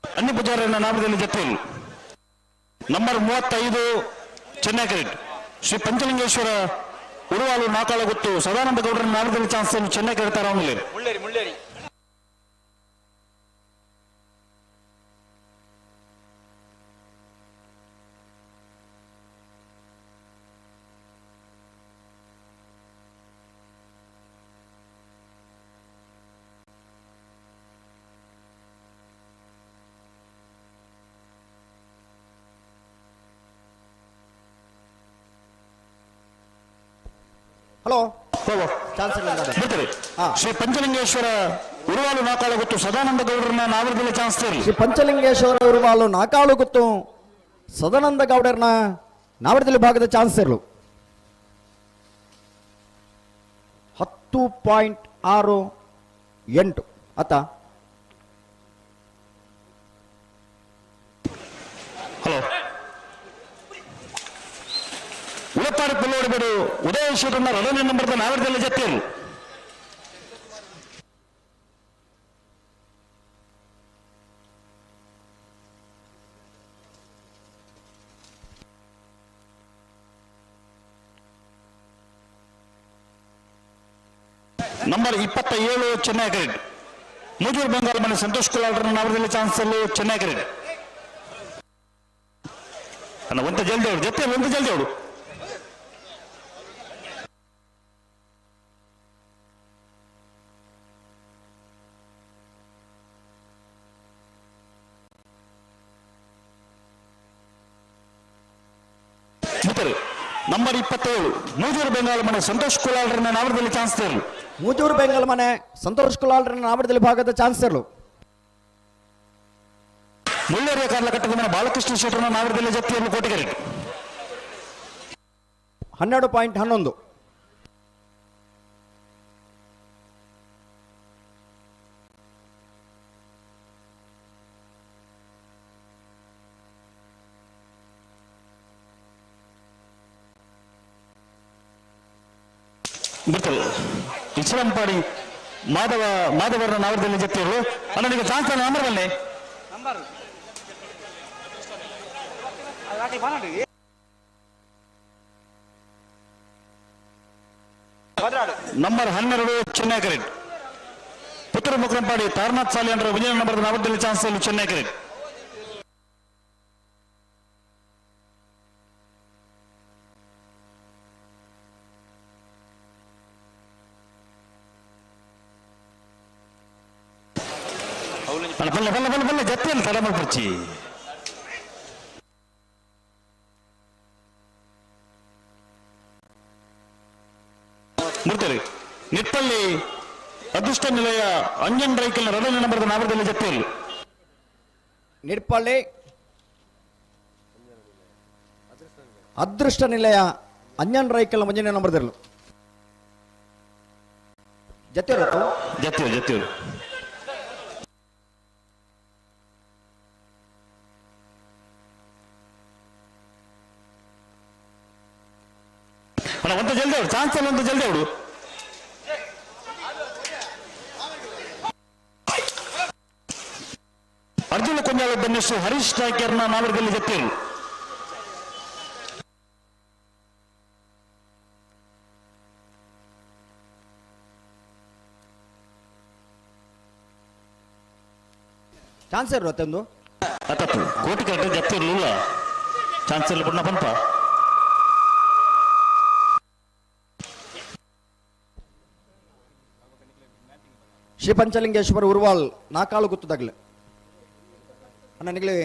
ಅನ್ಯ ಪೂಜಾರನ ನಾಮದಲ್ಲಿ ಜೊತೆಯಲ್ಲಿ ನಂಬರ್ 35 ಚೆನ್ನೈ ಕ್ರಿಕೆಟ್ ಶ್ರೀ ಪಂಚಲಿಂಗೇಶ್ವರ ಉರುವಾಲು ನಾಕಾಳಗುತ್ತು ಸದಾನಂದ ಗೌಡರ ನಾಮದಲ್ಲಿ ಚಾನ್ಸ್ ಚೆನ್ನೈ ಕ್ರಿಕೆಟ್ ತಾರ. ಹಲೋ ಶ್ರೀ ಪಂಚಲಿಂಗೇಶ್ವರ ಉರುವಾಲು ನಾಕಾಳುಗುತ್ತು ಸದಾನಂದ ಗೌಡರನ್ನ ನಾವರದಲ್ಲಿ ಚಾನ್ಸ್ ತೇರಿ. ಶ್ರೀ ಪಂಚಲಿಂಗೇಶ್ವರ ಉರುವಾಲು ನಾಕಾಳುಗುತ್ತು ಸದಾನಂದ ಗೌಡರನ್ನ ನಾವರದಲ್ಲಿ ಭಾಗದ ಚಾನ್ಸ್ ಇರಲು 10.68 ಅತ್ತ. ಹಲೋ ಉಳಪಾಡಿ ಪುಲ್ಲೋಡಿಬೇಡು ಉದಯ ಶೆಟ್ಟನ್ನ 2ನೇ ನಂಬರ್ದ ನಾವರದಲ್ಲಿ ಜತ್ತಿಯರು. ನಂಬರ್ 27 ಚೆನ್ನೈ ಕ್ರಿಕೆಟ್ ಮೂಜೂರು ಬೆಂಗಾಲ್ ಮನೆ ಸಂತೋಷ್ ಕುಲಾಲ್ರನ್ನ ನಾವರದಲ್ಲಿ ಚಾನ್ಸ್ ಅಲ್ಲೂ ಚೆನ್ನೈ ಕ್ರಿಕೆಟ್ ಅಣ್ಣ ಒಂತ ಜಲ್ದಿ ಅವಳು ಜೊತೆ ಒಂದು ಜಲ್ದಿ ಅವಳು ನಂಬರ್ 27 ಮೂಜೂರು ಬೆಂಗಾಲ್ ಮನೆ ಸಂತೋಷ್ ಕುಲಾಲ್ರನ್ನ ನಾವರದಲ್ಲಿ ಚಾನ್ಸ್ ತರಲು ಮೂಜೂರು ಬೆಂಗಾಲ್ ಮನೆ ಸಂತೋಷ್ ಕುಲಾಲ್ರನ್ನ ನಾವರದಲ್ಲಿ ಭಾಗದ ಚಾನ್ಸ್ ತರಲು ಮುಳ್ಳೇರಿಯ ಕಾರ್ಲ ಕಟ್ಟದ ಮನೆ ಬಾಲಕೃಷ್ಣ ಶೆಟ್ಟರ್ನ ನಾವರದಲ್ಲಿ ಜತ್ತಿಯನ್ನು ಕೋಟಿಗೆರೆ 12.11 ಬಿಡ್ತಾರೆ ಇಸ್ಲಾಂಪಾಡಿ ಮಾಧವ ಮಾಧವರ ನಾವರದಲ್ಲಿ ಜತ್ತಿಯರು ಅಣ್ಣ ನಿಮಗೆ ಚಾನ್ಸ್ ನಂಬರ್ ಬನ್ನಿ ನಂಬರ್ 12 ಚೆನ್ನೈ ಕ್ರಿಕೆಟ್ ಪುತ್ತೂರು ಮುಕ್ರಂಪಾಡಿ ತಾರನಾಥ್ ಸಾಲಿ ಅಂದ್ರೆ ವಿಜಯ ನಂಬರ್ ನಾವರದಲ್ಲಿ ಚಾನ್ಸ್ ಚೆನ್ನೈ ಕ್ರಿಕೆಟ್ ಬಲ್ಲ ಬಲ್ಲ ಬಲ್ಲ ಬಲ್ಲ ಜತ್ತಿಯಲ್ಲಿ ತಡ ಮಾಡ್ಬಿಡ್ಚಿ ಮುಡ್ತಾರೆ ನಿಟ್ಟಲ್ಲಿ ಅದೃಷ್ಟ ನಿಲಯ ಅಂಜನ್ ರೈಕಲ್ ಎರಡನೇ ನಂಬರ್ ನಾವರದಲ್ಲಿ ಜತ್ತಿಯಲ್ಲಿ ನಿಡ್ಪಳ್ಳಿ ಅದೃಷ್ಟ ನಿಲಯ ಅಂಜನ್ ರೈಕಲ್ ಒಂದನೇ ನಂಬರ್ದಿರಲು ಜತ್ತಿಯವರು ಜತ್ತಿಯವರು ಜತ್ತಿಯವರು ಅಣ್ಣ ಒಂದು ಜಲ್ದಿ ಅವಳು ಚಾನ್ಸ್ ಅಲ್ಲ ಒಂದು ಜಲ್ದಿ ಅವಳು ಅರ್ಜುನ ಕುಂಜಾಳ ಬೆನ್ನಿಸು ಹರೀಶ್ ನಾಯ್ಕರ್ನ ನಾವರದಲ್ಲಿ ಜತ್ತಿಯರು ಚಾನ್ಸ್ ಇರುತ್ತೆ ಒಂದು ಅತ್ತತ್ತು ಕೋಟಿ ಕರೆಕ್ಟ್ ಜತ್ತಿ ಇರಲಿಲ್ಲ ಚಾನ್ಸ್ ಇಲ್ಲ ಬಣ್ಣ ಬಂತ ಶ್ರೀ ಪಂಚಲಿಂಗೇಶ್ವರ ಉರ್ವಾಲ್ ನಾಕಾಳು ಗುತ್ತದಾಗ್ಲೆ ಅಣ್ಣ ನಿಗ್ಲಿ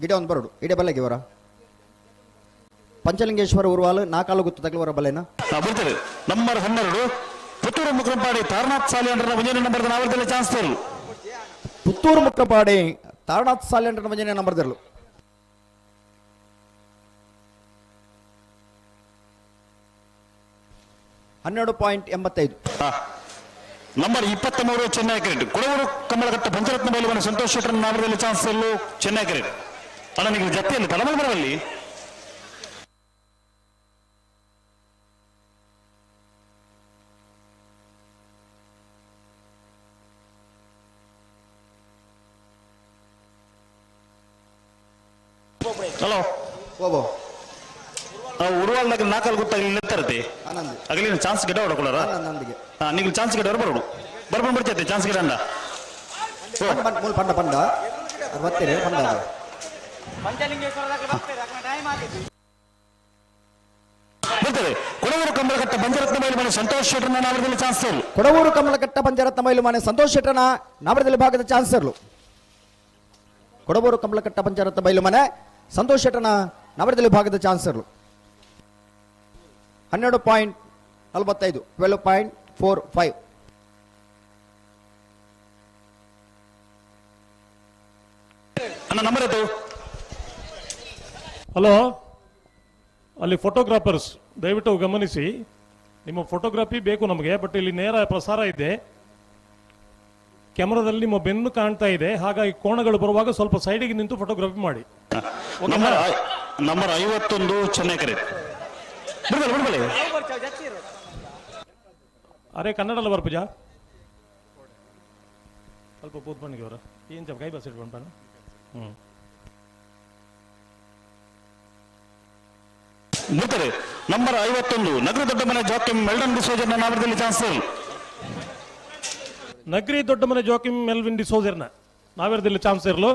ಗಿಡ ಒಂದು ಬರೋಡು ಇಡೇ ಬಲ್ಲೆಗೆ ಇವರ ಪಂಚಲಿಂಗೇಶ್ವರ ಉರ್ವಾಲ್ ನಾಕಾಳು ಗುತ್ತದಾಗ್ಲೆ ಅವರ ಬಲ್ಲೆನ ಬರ್ತಾರೆ ನಂಬರ್ 12 ಪುತ್ತೂರು ಮುಕ್ರಂಪಾಡಿ ತಾರನಾಥ್ ಸಾಲಿ ಅಂದ್ರೆ ಒಂದನೇ ನಂಬರ್ ನಾವರದಲ್ಲಿ ಚಾನ್ಸ್ ತರಲು ಪುತ್ತೂರು ಮುಕ್ರಪಾಡಿ ತಾರನಾಥ್ ಸಾಲಿ ಅಂದ್ರೆ ಒಂದನೇ ನಂಬರ್ ತರಲು 12.85 ನಂಬರ್ 23 ಚೆನ್ನೈ ಕ್ರಿಕೆಟ್ ಕೊಡಗೂರು ಕಮಲಘಟ್ಟ ಪಂಚರತ್ನ ಬೈಲುವನ ಸಂತೋಷ್ ಶೆಟ್ಟರ್ ನಾವರದಲ್ಲಿ ಚಾನ್ಸ್ ಅಲ್ಲೂ ಚೆನ್ನೈ ಕ್ರಿಕೆಟ್ ಅಣ್ಣ ನೀವು ಜತ್ತಿಯಲ್ಲಿ ತಡಮಲ್ ಬರವಲ್ಲಿ ಹಲೋ ಓಬೋ ಉರುವಾಲ್ದಾಗ ನಾಲ್ಕಲ್ಲಿ ಗೊತ್ತಾಗಲಿ ನಿಂತಾರತಿ ಆನಂದ್ ಆಗಲಿ ಚಾನ್ಸ್ ಗಿಡ ಹೊಡ್ಕೊಳ್ಳಾರ ಆನಂದಿಗೆ ನೀವು ಚಾನ್ಸ್ ಗಿಡ ಬರೋಡು ಬರ್ಬಂದು ಬಿಡ್ತೈತೆ ಚಾನ್ಸ್ ಗಿಡ ಅಂಡ ಮೂಲ ಪಂಡ ಪಂಡ ಅದು ಬರ್ತೀರಿ ಪಂಡ ಅದು. ಬರ್ತದೆ ಕೊಡಗೂರು ಕಮಲಘಟ್ಟ ಪಂಚರತ್ನ ಬೈಲು ಮನೆ ಸಂತೋಷ್ ಶೆಟ್ಟರ್ನ ನಾವರದಲ್ಲಿ ಚಾನ್ಸ್ ತರಲು ಕೊಡವೂರು ಕಮಲಘಟ್ಟ ಪಂಚರತ್ನ ಮೈಲು ಮನೆ ಸಂತೋಷ್ ಶೆಟ್ಟರ್ನ ನಾವರದಲ್ಲಿ ಭಾಗದ ಚಾನ್ಸರ್ಲು ಕೊಡವೂರು ಕಮಲಘಟ್ಟ ಪಂಚರತ್ನ ಬೈಲು ಮನೆ ಸಂತೋಷ್ ಶೆಟ್ಟರ್ನ ನವರದಲ್ಲಿ ಭಾಗದ ಚಾನ್ಸರ್ಲು 12.45 12.45 ಅಣ್ಣ ನಂಬರ್ ಆಯ್ತು ಹಲೋ, ಅಲ್ಲಿ ಫೋಟೋಗ್ರಾಫರ್ಸ್ ದಯವಿಟ್ಟು ಗಮನಿಸಿ, ನಿಮ್ಮ ಫೋಟೋಗ್ರಫಿ ಬೇಕು ನಮಗೆ, ಬಟ್ ಇಲ್ಲಿ ನೇರ ಪ್ರಸಾರ ಇದೆ, ಕ್ಯಾಮರಾದಲ್ಲಿ ನಿಮ್ಮ ಬೆನ್ನು ಕಾಣ್ತಾ ಇದೆ, ಹಾಗಾಗಿ ಕೋಣಗಳು ಬರುವಾಗ ಸ್ವಲ್ಪ ಸೈಡಿಗೆ ನಿಂತು ಫೋಟೋಗ್ರಫಿ ಮಾಡಿ. ನಂಬರ್ 51 ಚೆನ್ನೈ ಕರೆ ಬಿಡ್ಬಲ್ಲ ಬಿಡ್ಬಲ್ಲ. ಅರೆ ಕನ್ನಡಲ್ಲ ಬರ್ಪುಜಾ ಸ್ವಲ್ಪ ಕೂತ್ಕೊಂಡಿಗೆ ಅವರ ಏನು ಚಪ್ ಕೈ ಬಸ್ ಇಟ್ಕೊಂಡ. ಹ್ಞೂ ಬಿಡ್ತಾರೆ. ನಂಬರ್ 51 ನಗರ ದೊಡ್ಡ ಮನೆ ಜಾಕಿಂ ಮೆಲ್ಡನ್ ಡಿಸೋಜರ್ನ ನಾಮದಲ್ಲಿ chance. Nagari Doddamane Joachim Melvin ಡಿಸೋಜರ್ನ ನಾವೇರದಲ್ಲಿ chance ಇರಲು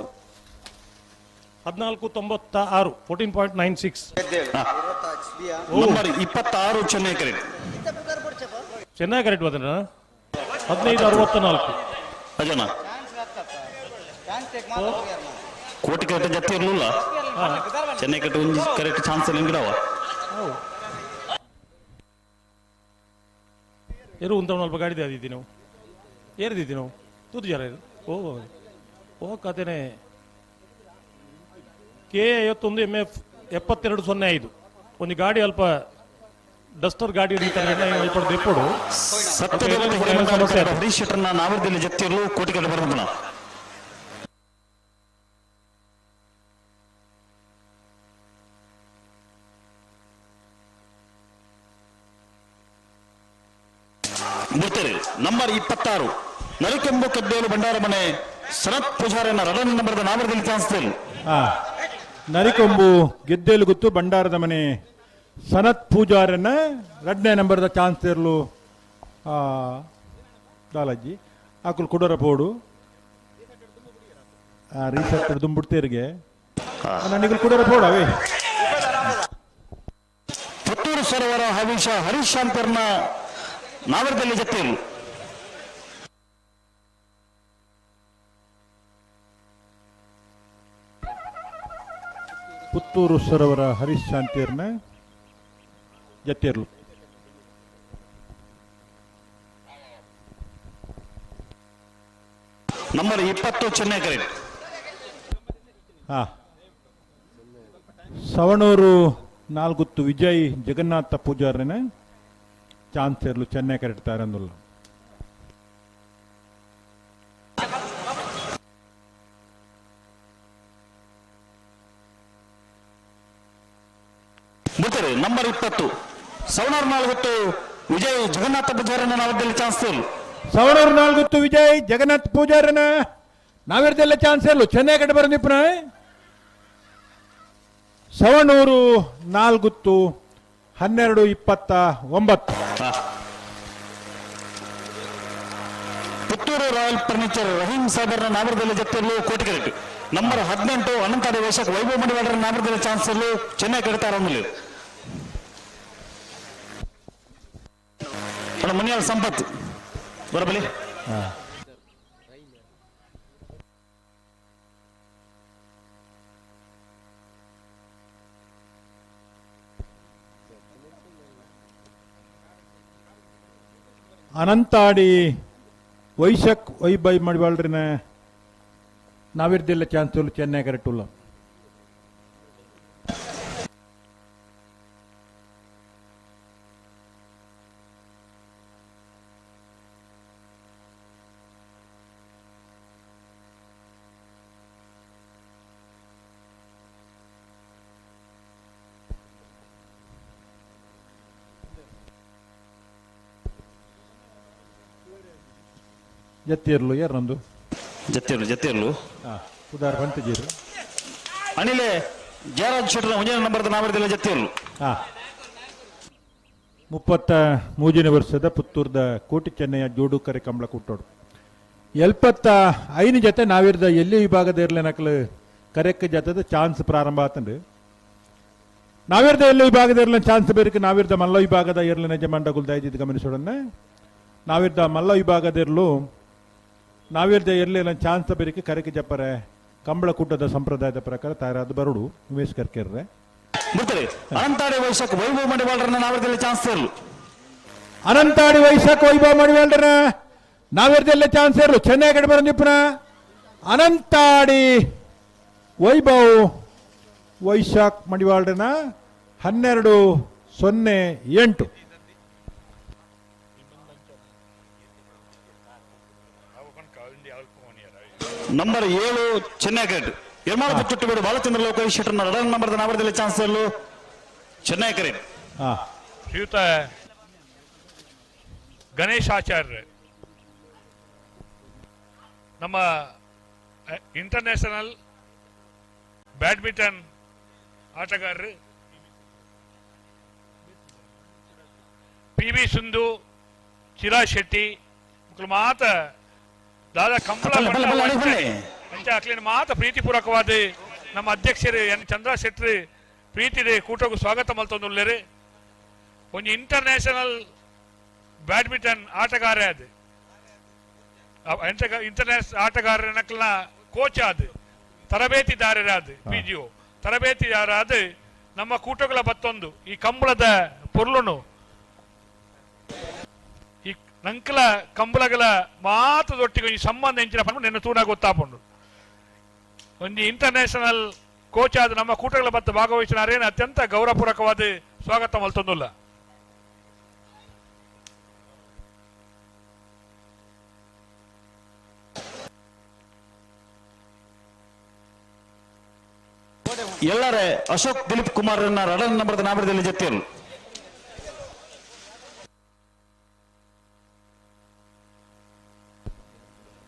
14.96 14.96. Number 26 Chennai correct. Chennai correct ಬಂದ್ರ 15.64. ಅಜನ ಕೋಟಿ ಕರೆಕ್ಟ್ ಜತ್ತಿ ಇರಲಿಲ್ಲ. ಚೆನ್ನೈ ಕರೆಕ್ಟ್ ಒಂದು ಕರೆಕ್ಟ್ ಚಾನ್ಸ್ ಇಲ್ಲ ಗಿಡವ. ಏರು ಉಂತ ಅಲ್ಪ ಗಾಡಿ ಅದಿದ್ದಿ ನಾವು ಏರಿದಿದ್ದಿ ನಾವು ತೂತು ಜರ ಓ ಓ ಕತೆನೆ K 51 MF 7205 ಒಂದು ಗಾಡಿ ಅಲ್ಪ ಡಸ್ಟರ್ ಗಾಡಿ ಅಲ್ಪ ದೆಪ್ಪಡು ಹರೀಶ್ ಶೆಟ್ಟರ್ನ ನಾವರದಲ್ಲಿ ಜತ್ತಿರಲು ಕೋಟಿ ಕಡೆ ಬರೋದಿಲ್ಲ. ಬರ್ತಾರೆ ನಂಬರ್ 26 ನರಿಕೆಂಬು ಕದ್ದೇಲು ಭಂಡಾರ ಮನೆ ಶರತ್ ಪೂಜಾರನ್ನ ರಡನ್ ನಂಬರ್ದ ನಾವರದಲ್ಲಿ ಚಾನ್ಸ್. ನರಿಕೊಂಬು ಗೆದ್ದೇಲು ಗೊತ್ತು ಭಂಡಾರದ ಮನೆ ಸನತ್ ಪೂಜಾರನ್ನ 2ನೇ ನಂಬರ್ದ ಚಾನ್ಸ್ ಇರಲು ದಾಲಜ್ಜಿ ಆಕುಲು ಕುಡರ ಪೋಡು ರೀಸೆಟ್ ದುಂಬುಡ್ತೇರಿಗೆ ನನಗೆ ಕುಡರ ಪೋಡವೇ. ಪುತ್ತೂರು ಸರೋವರ ಹವೀಶ ಹರೀಶ್ ಶಾಂತರ್ನ ನಾವರದಲ್ಲಿ ಜತ್ತಿರಲು. ಪುತ್ತೂರು ಸರೋವರ ಹರೀಶ್ ಶಾಂತಿಯರ್ನ ಜತ್ತಿರ್ಲು. ನಂಬರ್ 20 ಚೆನ್ನೈ ಕರೆಕ್ಟ್. ಸವಣೂರು ನಾಲ್ಗುತ್ತು ವಿಜಯ್ ಜಗನ್ನಾಥ ಪೂಜಾರನ ಚಾನ್ಸ್ ಇರಲು ಚೆನ್ನೈ ಕರೆಕ್ಟ್ ತಾರಂದುಲ್ಲ. ಬರ್ತಾರೆ ನಂಬರ್ 20 ಸವಣೂರು ನಾಲ್ಗುತ್ತು ವಿಜಯ್ ಜಗನ್ನಾಥ ಪೂಜಾರನ ನಾವರದಲ್ಲಿ ಚಾನ್ಸ್ ಇರಲು. ಸವಣೂರು ನಾಲ್ಗುತ್ತು ವಿಜಯ್ ಜಗನ್ನಾಥ ಪೂಜಾರನ ನಾವಿರದೆಲ್ಲ ಚಾನ್ಸ್ ಇರಲು ಚೆನ್ನೈ ಕಡೆ ಬರೋದಿಪ್ಪನ. ಸವಣೂರು ನಾಲ್ಗುತ್ತು 12.29. ಪುತ್ತೂರು ರಾಯಲ್ ಫರ್ನಿಚರ್ ರಹೀಂ ಸಾಬರ್ನ ನಾವರದಲ್ಲಿ ಜತ್ತಿರಲು ಕೋಟಿ ಕರೆಕ್ಟ್. ನಂಬರ್ 18 ಅನಂತಾಡಿ ವೈಶಾಖ ವೈಭವ ಮಡಿವಾಡರ ನಾವರದಲ್ಲಿ ಚಾನ್ಸ್ ಇರಲು ಚೆನ್ನೈ ಕಡೆ ಆರಂಭದಲ್ಲಿ. ಮುನಿಯಾಲ್ ಸಂಪತ್ ಬರಬಲಿ. ಅನಂತಾಡಿ ವೈಶಾಖ್ ವೈಬೈ ಮಡಿವಾಳ್ರಿನ ನಾವಿರ್ದಿಲ್ಲ ಚಾನ್ಸ್ ಚೆನ್ನೈ ಕರೆಕ್ಟ್ ಉಲ್ಲ. ಜತ್ತಿರ್ಲು ಯಾರೊಂದು ಜತ್ತಿರ್ಲು ಜತ್ತಿರ್ಲು ಉದಾರ ಬಂತಿದ್ದೀರು. ಅನಿಲೆ ಜಯರಾಜ್ ಶೆಟ್ಟರ್ ಒಂದನೇ ನಂಬರ್ದ ನಾವರದಲ್ಲಿ ಜತ್ತಿರ್ಲು. 33ನೇ ವರ್ಷದ ಪುತ್ತೂರ್ದ ಕೋಟಿ ಚೆನ್ನಯ್ಯ ಜೋಡು ಕರೆ ಕಂಬಳ ಕುಟ್ಟೋಡು 75 ಜೊತೆ ನಾವಿರ್ದ ಎಲ್ಲಿ ವಿಭಾಗದ ಇರ್ಲೇನಕಲು ಕರೆಕ್ ಜೊತೆದ ಚಾನ್ಸ್ ಪ್ರಾರಂಭ ಆತಂಡು. ನಾವಿರ್ದ ಎಲ್ಲಿ ವಿಭಾಗದ ಇರ್ಲಿನ ಚಾನ್ಸ್ ಬೇರೆ ನಾವಿರ್ದ ಮಲ್ಲ ವಿಭಾಗದ ಇರ್ಲಿನ ಯಜಮಾನ್ಡಗುಲ್ ದಯದಿದ್ದು ಗಮನಿಸೋಡನ್ನ. ನಾವಿರ್ದ ಮಲ್ಲ ವಿಭಾಗದ ಇರಲು ನಾವಿರ್ದ ಇರಲಿಲ್ಲ ಚಾನ್ಸ್ ಬೇರೆ ಕರೆಕ್ ಜಪ್ಪರೆ ಕಂಬಳ ಕೂಟದ ಸಂಪ್ರದಾಯದ ಪ್ರಕಾರ ತಯಾರಾದ ಬರಡು ಉಮೇಶ್ ಕರ್ಕೆರ್ರೆ. ಅನಂತಾಡಿ ವೈಶಾಖ ವೈಭವ ಮಡಿವಾಳರನ್ನ ನಾವಿರ್ದೆಲ್ಲ ಚಾನ್ಸ್ ಇರಲು. ಅನಂತಾಡಿ ವೈಶಾಖ ವೈಭವ ಮಡಿವಾಳರನ್ನ ನಾವಿರ್ದೆಲ್ಲ ಚಾನ್ಸ್ ಇರಲು ಚೆನ್ನೈ ಕಡೆ ಬರೋ ಅನಂತಾಡಿ ವೈಭವ್ ವೈಶಾಖ್ ಮಡಿವಾಳರನ್ನ 12.08. ನಂಬರ್ 7 ಚೆನ್ನೈ ಕರೆಕ್ಟ್. ಯರ್ಮಾಳ ಚುಟ್ಟುಬೇಡು ಬಾಲಚಂದ್ರ ಲೋಕೇಶ್ ಶೆಟ್ಟರ್ನ ರಡನ್ ನಂಬರ್ದ ನಾವರದಲ್ಲಿ ಚಾನ್ಸ್ ಇರಲು ಚೆನ್ನೈ ಕರೆಕ್ಟ್. ಶ್ರೀಯುತ ಗಣೇಶ್ ಆಚಾರ್ಯ ನಮ್ಮ ಇಂಟರ್ನ್ಯಾಷನಲ್ ಬ್ಯಾಡ್ಮಿಂಟನ್ ಆಟಗಾರರು ಪಿ ವಿ ಸಿಂಧು, ಚಿರಾಗ್ ಶೆಟ್ಟಿ ಮಕ್ಕಳು ಮಾತ ದಾದಾ ಕಂಬಳ ಅಂಚೆ ಮಾತ ಪ್ರೀತಿಪೂರ್ವಕವಾದ ನಮ್ಮ ಅಧ್ಯಕ್ಷರು ಎನ್ ಚಂದ್ರ ಶೆಟ್ಟಿ ಪ್ರೀತಿದೆ ಕೂಟಕ್ಕೂ ಸ್ವಾಗತ ಮಲ್ತೊಂದುಲ್ಲೇರು. ಒಂಜಿ ಇಂಟರ್ನ್ಯಾಷನಲ್ ಬ್ಯಾಡ್ಮಿಂಟನ್ ಆಟಗಾರ ಅದು ಇಂಟರ್ನ್ಯಾಷನಲ್ ಆಟಗಾರನ ಕೋಚ್ ಆದ ತರಬೇತಿದಾರರಾದ ಪಿಜಿಒ ತರಬೇತಿದಾರಾದ ನಮ್ಮ ಕೂಟಗಳ ಬತ್ತೊಂದು ಈ ಕಂಬಳದ ಪೊರ್ಲುನು ಈ ನಂಕಲ ಕಂಬಳಗಳ ಮಾತದೊಟ್ಟಿಗೆ ಈ ಸಂಬಂಧ ಎಂಚಿನ ಪಂಡ ನಿನ್ನ ತೂನ ಗೊತ್ತಾಪುಂಡು. ಒಂದು ಇಂಟರ್ನ್ಯಾಷನಲ್ ಕೋಚ್ ಆದ ನಮ್ಮ ಕೂಟಗಳ ಬತ್ತ ಭಾಗವಹಿಸಿನಾರೇನು ಅತ್ಯಂತ ಗೌರವಪೂರ್ವಕವಾದ ಸ್ವಾಗತ ಮಲ್ತೊಂದುಲ್ಲ. ಎಲ್ಲರೇ ಅಶೋಕ್ ದಿಲೀಪ್ ಕುಮಾರ್ ರಡನ್ ನಂಬರ್ದ ನಾಮದಲ್ಲಿ ಜೊತೆಯರು.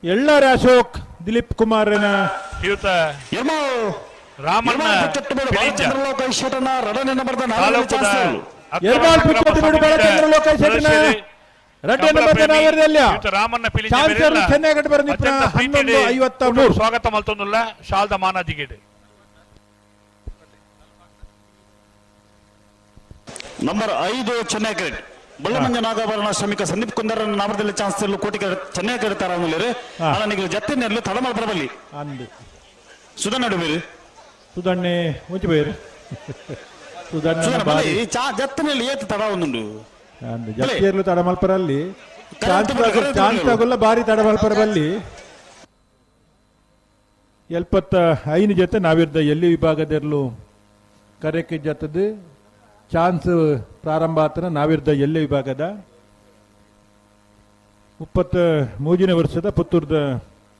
ಎಲ್ಲರ ಅಶೋಕ್ ದಿಲೀಪ್ ಕುಮಾರ್ ರಾಮಣ್ಣ ಸ್ವಾಗತ ಮಲ್ತೊಂದುಲ್ಲ ಶಾಲ್ದ ಮಾನಾದಿಗೇಡು. ನಂಬರ್ 5 ಚೆನ್ನೈ ಕ್ರಿಕೆಟ್ ಬಳ್ಳಮಂಜ ನಾಗಾಭರಣ ಶ್ರಮಿಕ ಸಂದೀಪ್ ಕುಂದರ್ ನಾಮದಲ್ಲಿ ಚಾನ್ಸ್ ಕೋಟಿ ಚೆನ್ನೈ ಕ್ರಿಕೆಟ್ ತಾರ ಜತ್ತೆ ನೆರಳು ತಡಮಲ್ ಬರಬಲ್ಲಿ ಸುಧಾ ನಡುಬೇರು ಸುಧಣ್ಣೆ ಒಂಚಿ ಸುಧಣ್ಣ ಜತ್ತನಲ್ಲಿ ಏತು ತಡ ಒಂದುಂಡು ಜತ್ತಿಯರ್ಲು ತಡಮಲ್ಪರಲ್ಲಿ ಚಾನ್ಸ್ ಆಗೋಲ್ಲ ಬಾರಿ ತಡಮಲ್ಪರ ಬಲ್ಲಿ 75 ಜೊತೆ ನಾವಿರ್ದ ಎಲ್ಲಿ ವಿಭಾಗದಿರ್ಲು ಕರೆಕ್ಕೆ ಜತ್ತದು ಚಾನ್ಸ್ ಪ್ರಾರಂಭ ಆತನ ನಾವಿರ್ದ ಎಲ್ಲೆ ವಿಭಾಗದ 33ನೇ ವರ್ಷದ ಪುತ್ತೂರ್ದ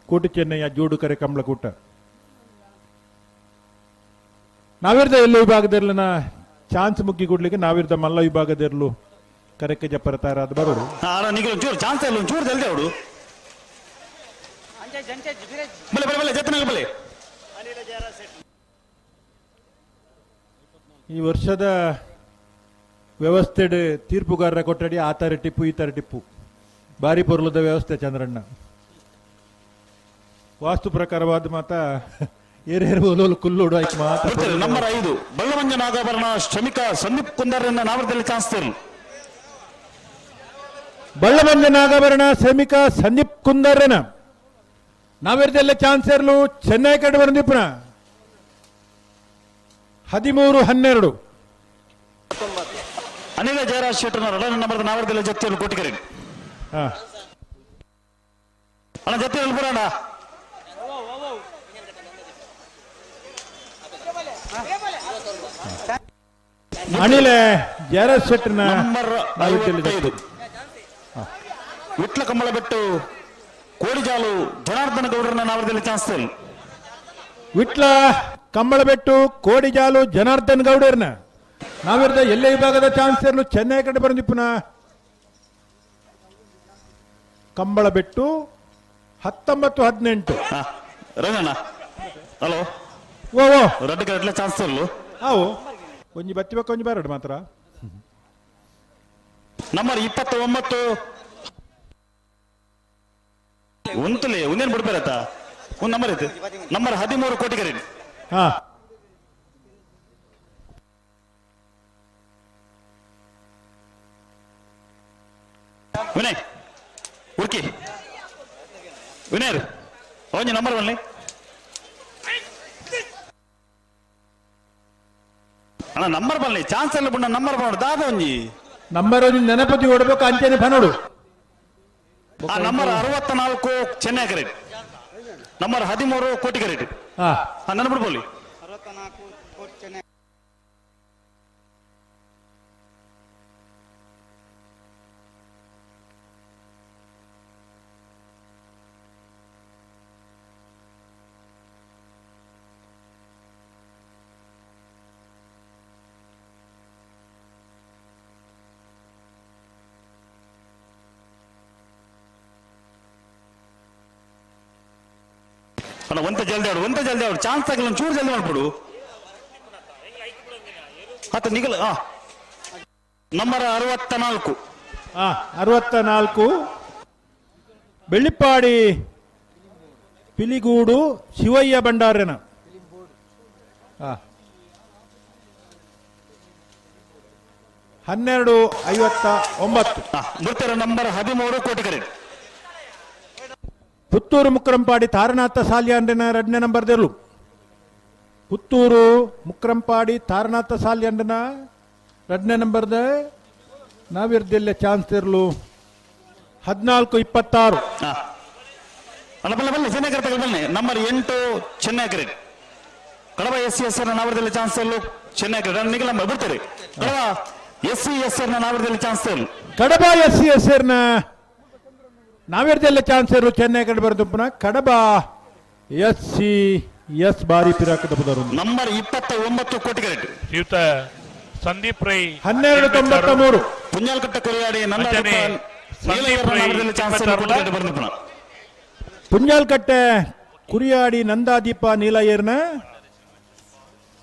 ಕೋಟಿ ಚೆನ್ನಯ್ಯ ಜೋಡು ಕರೆ ಕಂಬಳಕೂಟ. ನಾವಿರ್ದ ಎಲ್ಲೆ ವಿಭಾಗದಿರ್ಲನ ಚಾನ್ಸ್ ಮುಗ್ಗಿ ಕೊಡ್ಲಿಕ್ಕೆ ನಾವಿರ್ದ ಮಲ್ಲ ವಿಭಾಗದಿರ್ಲು ಕರೆಕ್ಕೆ ಜಪ್ಪರ ತಯಾರಾದ ಬರೋರು. ಚಾನ್ಸ್ ಇಲ್ಲ ಒಂಚೂರು ಜಲ್ದಿ ಅವಡು ಬಲೆ ಬಲೆ ಬಲೆ ಜತ್ತನ ಬಲೆ. ಈ ವರ್ಷದ ವ್ಯವಸ್ಥೆ ತೀರ್ಪುಗಾರರ ಕೊಟ್ಟಡಿ ಆ ತರ ಟಿಪ್ಪು ಈ ತರ ಟಿಪ್ಪು ಭಾರಿ ಪೊರ್ಲದ ವ್ಯವಸ್ಥೆ ಚಂದ್ರಣ್ಣ. ವಾಸ್ತು ಪ್ರಕಾರವಾದ ಮಾತ ಏರೇರು ಒಲೋಲು ಕುಲ್ಲೋಡು ಆಯ್ತು ಮಾತ. ನಂಬರ್ 5 ಬಳ್ಳಮಂಜ ನಾಗಾಭರಣ ಶ್ರಮಿಕ ಸಂದೀಪ್ ಕುಂದರ್ರನ್ನ ನಾಮದಲ್ಲಿ ಚಾನ್ಸ್ ತೇರು. ಬಳ್ಳಮಂಜ ನಾಗಾಭರಣ ಶ್ರಮಿಕ ಸಂದೀಪ್ ಕುಂದರ್ರನ ನಾವಿರ್ದೆಲ್ಲ ಚಾನ್ಸ್ ಇರಲು ಚೆನ್ನೈ ಕಡೆ ಬಂದಿಪ್ಪನ 13-12. ಅನಿಲ ಜಯರಾಜ್ ಶೆಟ್ಟರ್ ರಡನ್ ನಂಬರ್ ನಾವರದಲ್ಲಿ ಜೊತೆಯಲ್ಲಿ ಕೋಟಿಗರಿ. ಅಣ್ಣ ಜೊತೆಯಲ್ಲಿ ಬರೋಣ. ಅನಿಲ ಜಯರಾಜ್ ಶೆಟ್ಟರ್ ನಂಬರ್ 55 ವಿಟ್ಲ ಕಂಬಳ ಬೆಟ್ಟು ಕೋಡಿಜಾಲು ಜನಾರ್ದನ ಗೌಡರನ್ನ ನಾವರದಲ್ಲಿ ಚಾನ್ಸ್ ವಿಟ್ಲ ಕಂಬಳಬೆಟ್ಟು ಕೋಡಿಜಾಲು ಜನಾರ್ದನ್ ಗೌಡರ್ನ ನಾವಿರ್ದ ಎಲ್ಲೇ ವಿಭಾಗದ ಚಾನ್ಸ್ ಇರಲು ಚೆನ್ನೈ ಕಡೆ ಬಂದಿಪ್ಪುನ ಕಂಬಳಬೆಟ್ಟು 19-18. ರಂಗಣ್ಣ ಹಲೋ ಓ ಓ ರಡ್ಡು ಕರೆಟ್ಲ ಚಾನ್ಸ್ ಇರಲು ಅವು ಒಂಜಿ ಬತ್ತಿ ಬಕ್ಕ ಒಂಜಿ ಬಾರಡು ಮಾತ್ರ. ನಂಬರ್ 29 ಉಂತುಲೆ ಒಂದೇನು ಬಿಡ್ಬೇರತ್ತ ಒಂದು ನಂಬರ್ ಐತೆ ನಂಬರ್ 13 ಕೋಟಿಗರಿ. ಹಾ ವಿನಯ್ ಉರ್ಕಿ ವಿನಯ್ ಒಂಜಿ ನಂಬರ್ ಬನ್ನಿ ಅಣ್ಣ ನಂಬರ್ ಬನ್ನಿ ಚಾನ್ಸ್ ಎಲ್ಲ ಬಣ್ಣ ನಂಬರ್ ಬಣ್ಣ ದಾದ ಒಂಜಿ ನಂಬರ್ ಒಂಜಿ ನೆನಪತಿ ಓಡಬೇಕು ಅಂಚೆನೆ ಬನ್ನೋಡು. ಆ ನಂಬರ್ 64 ಚೆನ್ನೈ ಕ್ರಿಕೆಟ್ ನಂಬರ್ 13 ಕೋಟಿ ಕ್ರಿಕೆಟ್. ಹಾ ನನ್ನ ಬಿಡ್ಬೋಲಿ ಅಣ್ಣ ಒಂತ ಜಲ್ದಿ ಆಡು ಒಂತ ಜಲ್ದಿ ಆಡು ಚಾನ್ಸ್ ಆಗಲ್ಲ ಒಂಚೂರು ಜಲ್ದಿ ಮಾಡ್ಬಿಡು ಆತ ನಿಗಲ. ನಂಬರ್ 64 64 ಬೆಳ್ಳಿಪ್ಪಾಡಿ Piligodu Shivayya ಭಂಡಾರನ 12:59. ಮೃತರ ನಂಬರ್ 13 ಕೋಟಿಗರೆ. ಪುತ್ತೂರು ಮುಕ್ರಂಪಾಡಿ ತಾರನಾಥ ಸಾಲ್ಯಾಂಡ್ರಿನ ಎರಡನೇ ನಂಬರ್ ದೆರ್ಲು. ಪುತ್ತೂರು ಮುಕ್ರಂಪಾಡಿ ತಾರನಾಥ ಸಾಲ್ಯಾಂಡ್ರಿನ ಎರಡನೇ ನಂಬರ್ದ ನಾವಿರ್ದಿಲ್ಲ ಚಾನ್ಸ್ ತೆರ್ಲು 14:26. ಅಲ್ಲ ಬಲ್ಲ ಬಲ್ಲ ಚೆನ್ನೈ ಬನ್ನಿ. Number 8 Chennai cricket Kadaba S C S R ನಾವರದಲ್ಲಿ chance ತರಲು ಚೆನ್ನೈ ಕ್ರಿಕೆಟ್ ನಿಗಲ ಬಿಡ್ತಾರೆ. Kadaba S C S R ನಾವರದಲ್ಲಿ chance ತರಲು Kadaba S C S R ನಾವಿರ್ದೆಲ್ಲ chance ಇರು ಚೆನ್ನೈ ಕಡೆ ಬರೆದು ಕಡಬ S C S ಬಾರಿ ಪಿರಾಕದ ಪದರು. ನಂಬರ್ 29 ಕೋಟಿಗರೆಟ್ ಶ್ರೀಯುತ ಸಂದೀಪ್ ರೈ 12:93. ಪುಣ್ಯಾಲ್ಕಟ್ಟ ಕೊರಿಯಾಡಿ ಪುಂಜಾಲ್ಕಟ್ಟೆ ಕುರಿಯಾಡಿ ನಂದಾದೀಪ ನೀಲಯ್ಯರ್ನ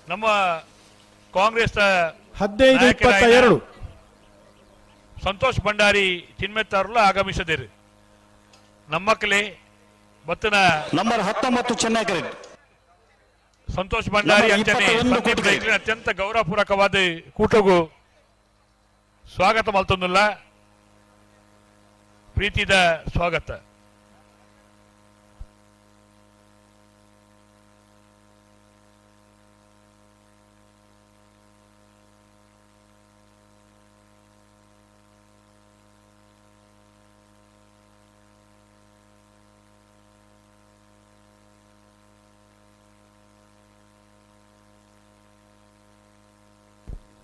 ನಮ್ಮ ಕಾಂಗ್ರೆಸ್ 15:22. ಸಂತೋಷ್ ಭಂಡಾರಿ ಚಿನ್ಮೆತ್ತಾರಲ್ಲ ಆಗಮಿಸದಿರಿ. ನಮ್ಮಕ್ಕಲೇ ಬತ್ತನ ನಂಬರ್ 19 ಚೆನ್ನೈ ಕ್ರಿಕೆಟ್ ಸಂತೋಷ್ ಭಂಡಾರಿ ಅಂಚನೆ ಅತ್ಯಂತ ಗೌರವಪೂರ್ವಕವಾದ ಕೂಟಗೂ ಸ್ವಾಗತ ಮಲ್ತೊಂದುಲ್ಲ, ಪ್ರೀತಿದ ಸ್ವಾಗತ.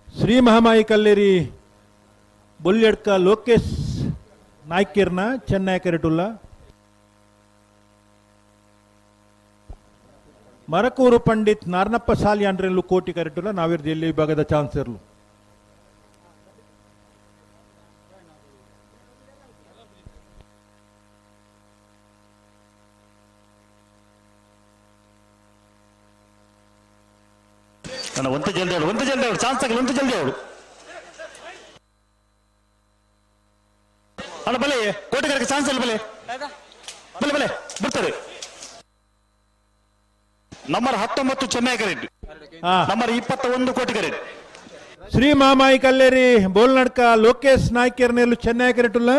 ಶ್ರೀ ಮಹಾಮಾಯಿ ಕಲ್ಲೇರಿ ಬೊಲ್ಯಡ್ಕ ಲೋಕೇಶ್ ನಾಯ್ಕಿರ್ನ ಚೆನ್ನೈ ಕರೆಟುಲ್ಲ. ಮರಕೂರು ಪಂಡಿತ್ ನಾರ್ನಪ್ಪ ಸಾಲಿಯಾಂಡ್ರೆಲ್ಲು ಕೋಟಿ ಕರೆಟುಲ್ಲ ನಾವಿರ್ದು ಎಲ್ಲಿ ವಿಭಾಗದ ಚಾನ್ಸ್ ಇರಲು. ಒಂತೆ ಜಲ್ದಿ ಅವಳು, ಒಂತೆ ಜಲ್ದಿ ಅವಳು, ಚಾನ್ಸ್ ಆಗಲಿ, ಒಂತೆ ಜಲ್ದಿ ಅವಳು. ಅಣ್ಣ ಬಲೆ ಕೋಟೆಗಾರಕ್ಕೆ ಚಾನ್ಸ್ ಇಲ್ಲ, ಬಲೆ ಬಲೆ ಬಲೆ ಬಿಡ್ತಾರೆ. ನಂಬರ್ 19 ಚೆನ್ನೈ ಕರೆಟ್, ನಂಬರ್ 21 ಕೋಟಿಗರೆಟ್. ಶ್ರೀ ಮಾಮಾಯಿ ಕಲ್ಲೇರಿ ಬೋಲ್ನಡ್ಕ ಲೋಕೇಶ್ ನಾಯ್ಕರ್ನೆಲ್ಲು ಚೆನ್ನೈ ಕರೆಟುಲ್ಲ.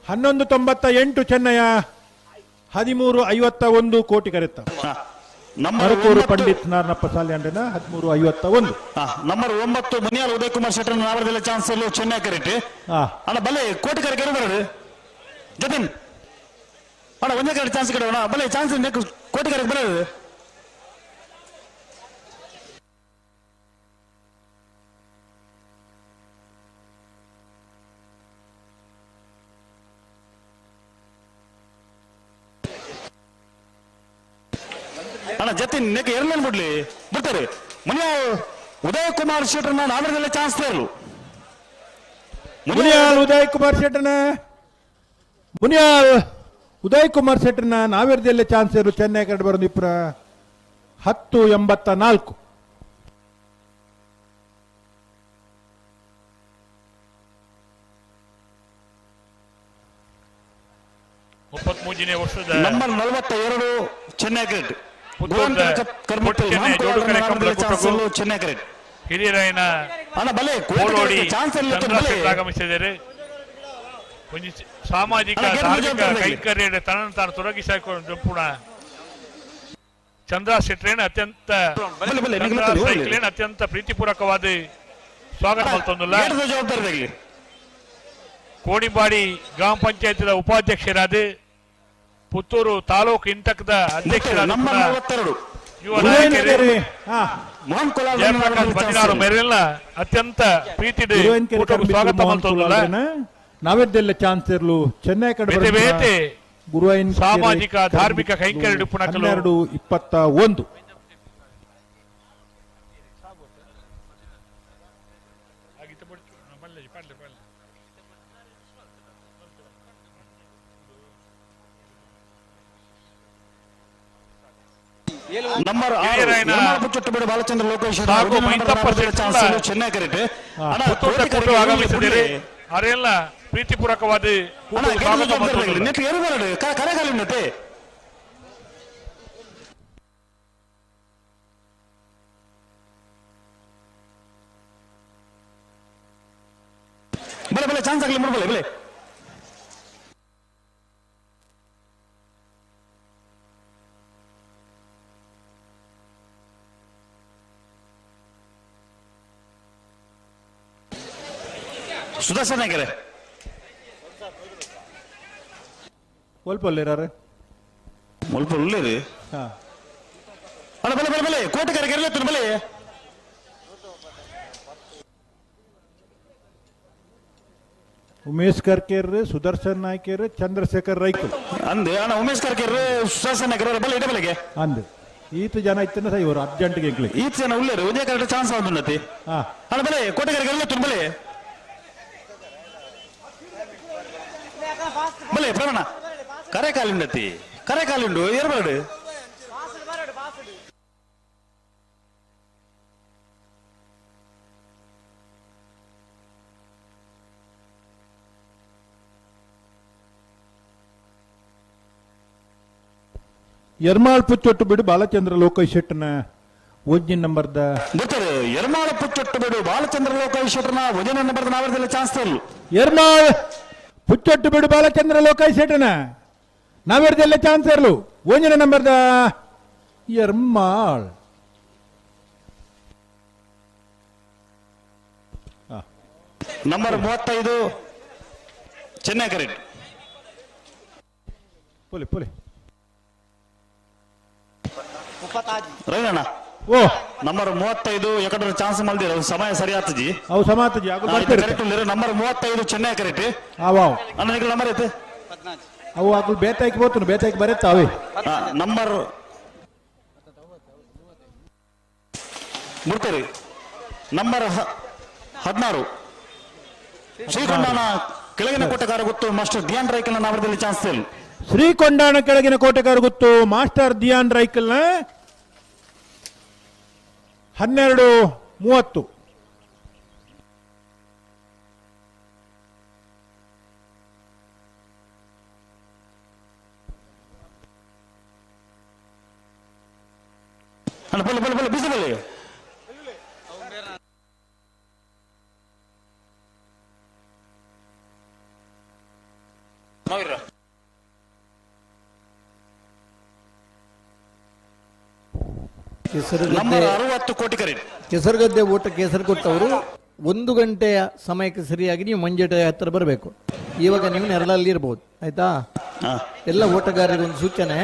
11:98 ಚೆನ್ನಯ, 13:51 ಕೋಟಿ ಕರೆತ್ತ. ಮರಕೂರು ಪಂಡಿತ್ ನಾರ್ನಪ್ಪ ಸಾಲ್ಯಾಂಡ್ರಿನ 13:51. ನಂಬರ್ 9 ಮುನಿಯಾಲ್ ಉದಯ್ ಕುಮಾರ್ ಶೆಟ್ಟರ್ ನಾವರದಲ್ಲ ಚಾನ್ಸ್ ಚೆನ್ನೈ ಕರೆಟ್. ಅಣ್ಣ ಬಲೆ ಕೋಟಿ ಕರೆಗೆ ಬರೋದು ಜತಿನ್ ಅಣ್ಣ ಒಂದೇ ಕರೆ ಚಾನ್ಸ್ ಕಡೆ ಬಲೆ ಚಾನ್ಸ್ ಕೋಟಿ ಕರೆಗೆ ಬರೋದು. ಅಣ್ಣ ಜತಿನ್ ನೆಕ್ ಎರಡನೇ ಬಿಡ್ಲಿ ಬಿಡ್ತಾರೆ. ಮುನಿಯಾಲ್ ಉದಯ್ ಕುಮಾರ್ ಶೆಟ್ಟರ್ನ ನಾವರದಲ್ಲ ಚಾನ್ಸ್ ತರಲು. ಮುನಿಯಾಲ್ ಉದಯ್ ಕುಮಾರ್ ಶೆಟ್ಟರ್ನ ಮುನಿಯಾಲ್ ಉದಯ್ ಕುಮಾರ್ ಶೆಟ್ಟರ್ನ ನಾವಿರ್ದಲ್ಲೇ ಚಾನ್ಸ್ ಇರು ಚೆನ್ನೈ ಕಡೆ ಬರೋದು ಇಪ್ರ 10:84. ವರ್ಷದ ನಂಬರ್ 42 ಚೆನ್ನೈ ಕ್ರಿಕೆಟ್ ಹಿರಿಯರಾಯನ ಆಗಮಿಸಿದ್ದಾರೆ. ಒಂಜಿ ಸಾಮಾಜಿಕ ಧಾರ್ಮಿಕ ಕೈಂಕರ್ಯ ತನ್ನನ್ನು ತಾನು ತೊಡಗಿಸಿಕೊಂಡು ಪುಣ ಚಂದ್ರ ಶೆಟ್ರೇನ ಅತ್ಯಂತ ಅತ್ಯಂತ ಪ್ರೀತಿಪೂರ್ವಕವಾದ ಸ್ವಾಗತ ಮಲ್ತೊಂದುಲ್ಲ. ಕೋಡಿಂಬಾಡಿ ಗ್ರಾಮ ಪಂಚಾಯತ್ ಉಪಾಧ್ಯಕ್ಷರಾದ ಪುತ್ತೂರು ತಾಲೂಕು ಇಂಟಕದ ಅಧ್ಯಕ್ಷರಾದ ಯುವ ನಾಯಕರು ಜಯಪ್ರಕಾಶ್ ಬದಿನಾರು ಮೇರೆಲ್ಲ ಅತ್ಯಂತ ಪ್ರೀತಿ ಸ್ವಾಗತ ಮಲ್ತೊಂದುಲ್ಲ. ನಾವೆದ್ದೆಲ್ಲ ಚಾನ್ಸ್ ಇರಲು ಚೆನ್ನೈ ಕಡೆ ಗುರುವಾಯಿನ್ ಸಾಮಾಜಿಕ ಧಾರ್ಮಿಕ ಕೈಂಕರ್ಯ ಪುಣಕಲು 12:21. ನಂಬರ್ 6 ಬಾಲಚಂದ್ರ ಲೋಕೇಶ್ ಚೆನ್ನೈ ಕರೆಟ್ ಆಗಮಿಸಿದ್ದಾರೆ. ಅರೆಲ್ಲ ಪ್ರೀತಿಪೂರ್ವಕವಾದ ಸ್ವಾಗತ ಕರೆಗಾಲಿನತೆ ಬಲೆ ಬಲೆ ಚಾನ್ಸ್ ಆಗಲಿ ಬಲೆ ಬಲೆ ಸುದರ್ಶನ್ ನಾಯ್ಕರೇ ಒಲ್ಪಲ್ಲಿರಾರೆ ಮುಲ್ಪ ಉಳ್ಳೇರಿ ಹಾ ಅಲ್ಲ ಬಲೆ ಬಲೆ ಬಲೆ ಕೋಟೆಗಾರ ಕೆರಲತ್ತನ ಬಲೆ ಉಮೇಶ್ ಕರ್ಕೇರ್, ಸುದರ್ಶನ್ ನಾಯ್ಕೇರ್, ಚಂದ್ರಶೇಖರ್ ರೈಕುಲ್ ಅಂದೆ ಅಣ್ಣ ಉಮೇಶ್ ಕರ್ಕೇರ್ ಸುದರ್ಶನ್ ನಾಯ್ಕರ್ ಬಲೆ ಇಡ ಬಲೆಗೆ ಅಂದೆ ಈತ ಜನ ಇತ್ತನ ಸಹ ಇವರು ಅರ್ಜೆಂಟ್ಗೆ ಎಂಕ್ಲಿ ಈತ ಜನ ಉಳ್ಳೇರು ಒಂದೇ ಕರೆಕ್ಟ್ ಚಾನ್ಸ್ ಆಗುನ್ನತಿ ಹಾ ಅಣ್ಣ ಬಲೆ ಕೋಟೆಗಾರ ಕೆರಲತ್ತನ ಬಲೆ ಬಲೆ ಪ್ರಮಾಣ ಕರೆ ಕಾಲಿಂಡತಿ ಕರೆ ಕಾಲಿಂಡು ಏರ್ಬಾರ್ಡು ಎರ್ಮಾಳ್ ಪುಚ್ಚೊಟ್ಟು ಬಿಡು ಬಾಲಚಂದ್ರ ಲೋಕೇಶ್ ಶೆಟ್ಟನ ಒಂಜಿನ ನಂಬರ್ದ ಗೊತ್ತಾರೆ ಎರ್ಮಾಳ ಪುಚ್ಚೊಟ್ಟು ಬಿಡು ಬಾಲಚಂದ್ರ ಲೋಕೇಶ್ ಶೆಟ್ಟನ ಒಂಜಿನ ನಂಬರ್ದ ನಾವರದಲ್ಲಿ ಚಾನ್ಸ್ ತರಲು ಎರ್ಮಾಳ್ ಪುಚ್ಚೊಟ್ಟು ಬಿಡು ಬಾಲಚಂದ್ರ ಲೋಕೇಶ್ ಶೆಟ್ಟನ ನಾವೇರ್ದೆಲ್ಲ ಚಾನ್ಸ್ ಇರಲು ಒಂಜಿನ ನಂಬರ್ದ ಎರ್ಮಾಳ್ ನಂಬರ್ 35 ಚೆನ್ನೈ ಕರೆಕ್ಟ್ ಪೊಲಿ ಪೊಲಿ ರೈನಣ್ಣ ಓ ನಂಬರ್ 35 ಯಾಕಂದ್ರೆ ಚಾನ್ಸ್ ಮಲ್ದಿರ ಸಮಯ ಸರಿ ಆತಜಿ ಅವು ಸಮಾತಜಿ ಆಗು ಬರ್ತೀರಿ ಕರೆಕ್ಟ್ ನಂಬರ್ 35 ಚೆನ್ನೈ ಕರೆಕ್ಟ್ ಅವ ಅಣ್ಣ ನಿಗಳ ನಂಬರ್ ಐತೆ ಅವು ಆಗು ಬೇತಾಯ್ಕೆ ಬೋತನು ಬೇತಾಯ್ಕೆ ಬರತ್ತ ಅವೇ ನಂಬರ್ ಬರ್ತೀರಿ ನಂಬರ್ 16 ಶ್ರೀಕೊಂಡಾಣ ಕೆಳಗಿನ ಕೋಟೆಗಾರ ಗೊತ್ತು ಮಾಸ್ಟರ್ ಧ್ಯಾನ್ ರೈಕಲ್ ನಾವರದಲ್ಲಿ ಚಾನ್ಸ್ ಇಲ್ಲ ಶ್ರೀಕೊಂಡಾಣ ಕೆಳಗಿನ ಕೋಟೆಗಾರ ಗೊತ್ತು ಮಾಸ್ಟರ್ ಧ್ಯಾನ್ ರೈಕಲ್ನ 12:30 ಅಣ್ಣ ಬಲೆ ಬಲೆ ಬಲೆ ಬಿಸಿ ಬಲೆ ನಂಬರ್ 60 ಕೋಟಿ ಕರೆಕ್ಟ್ ಕೆಸರುಗದ್ದೆ ಓಟಕ್ಕೆ ಹೆಸರು ಕೊಟ್ಟವರು 1 ಗಂಟೆಯ ಸಮಯಕ್ಕೆ ಸರಿಯಾಗಿ ನೀವು ಮಂಜೇಟೆ ಹತ್ತಿರ ಬರಬೇಕು. ಇವಾಗ ನೀವು ನೆರಳಲ್ಲಿ ಇರ್ಬೋದು, ಆಯ್ತಾ? ಎಲ್ಲ ಓಟಗಾರರಿಗೆ ಒಂದು ಸೂಚನೆ,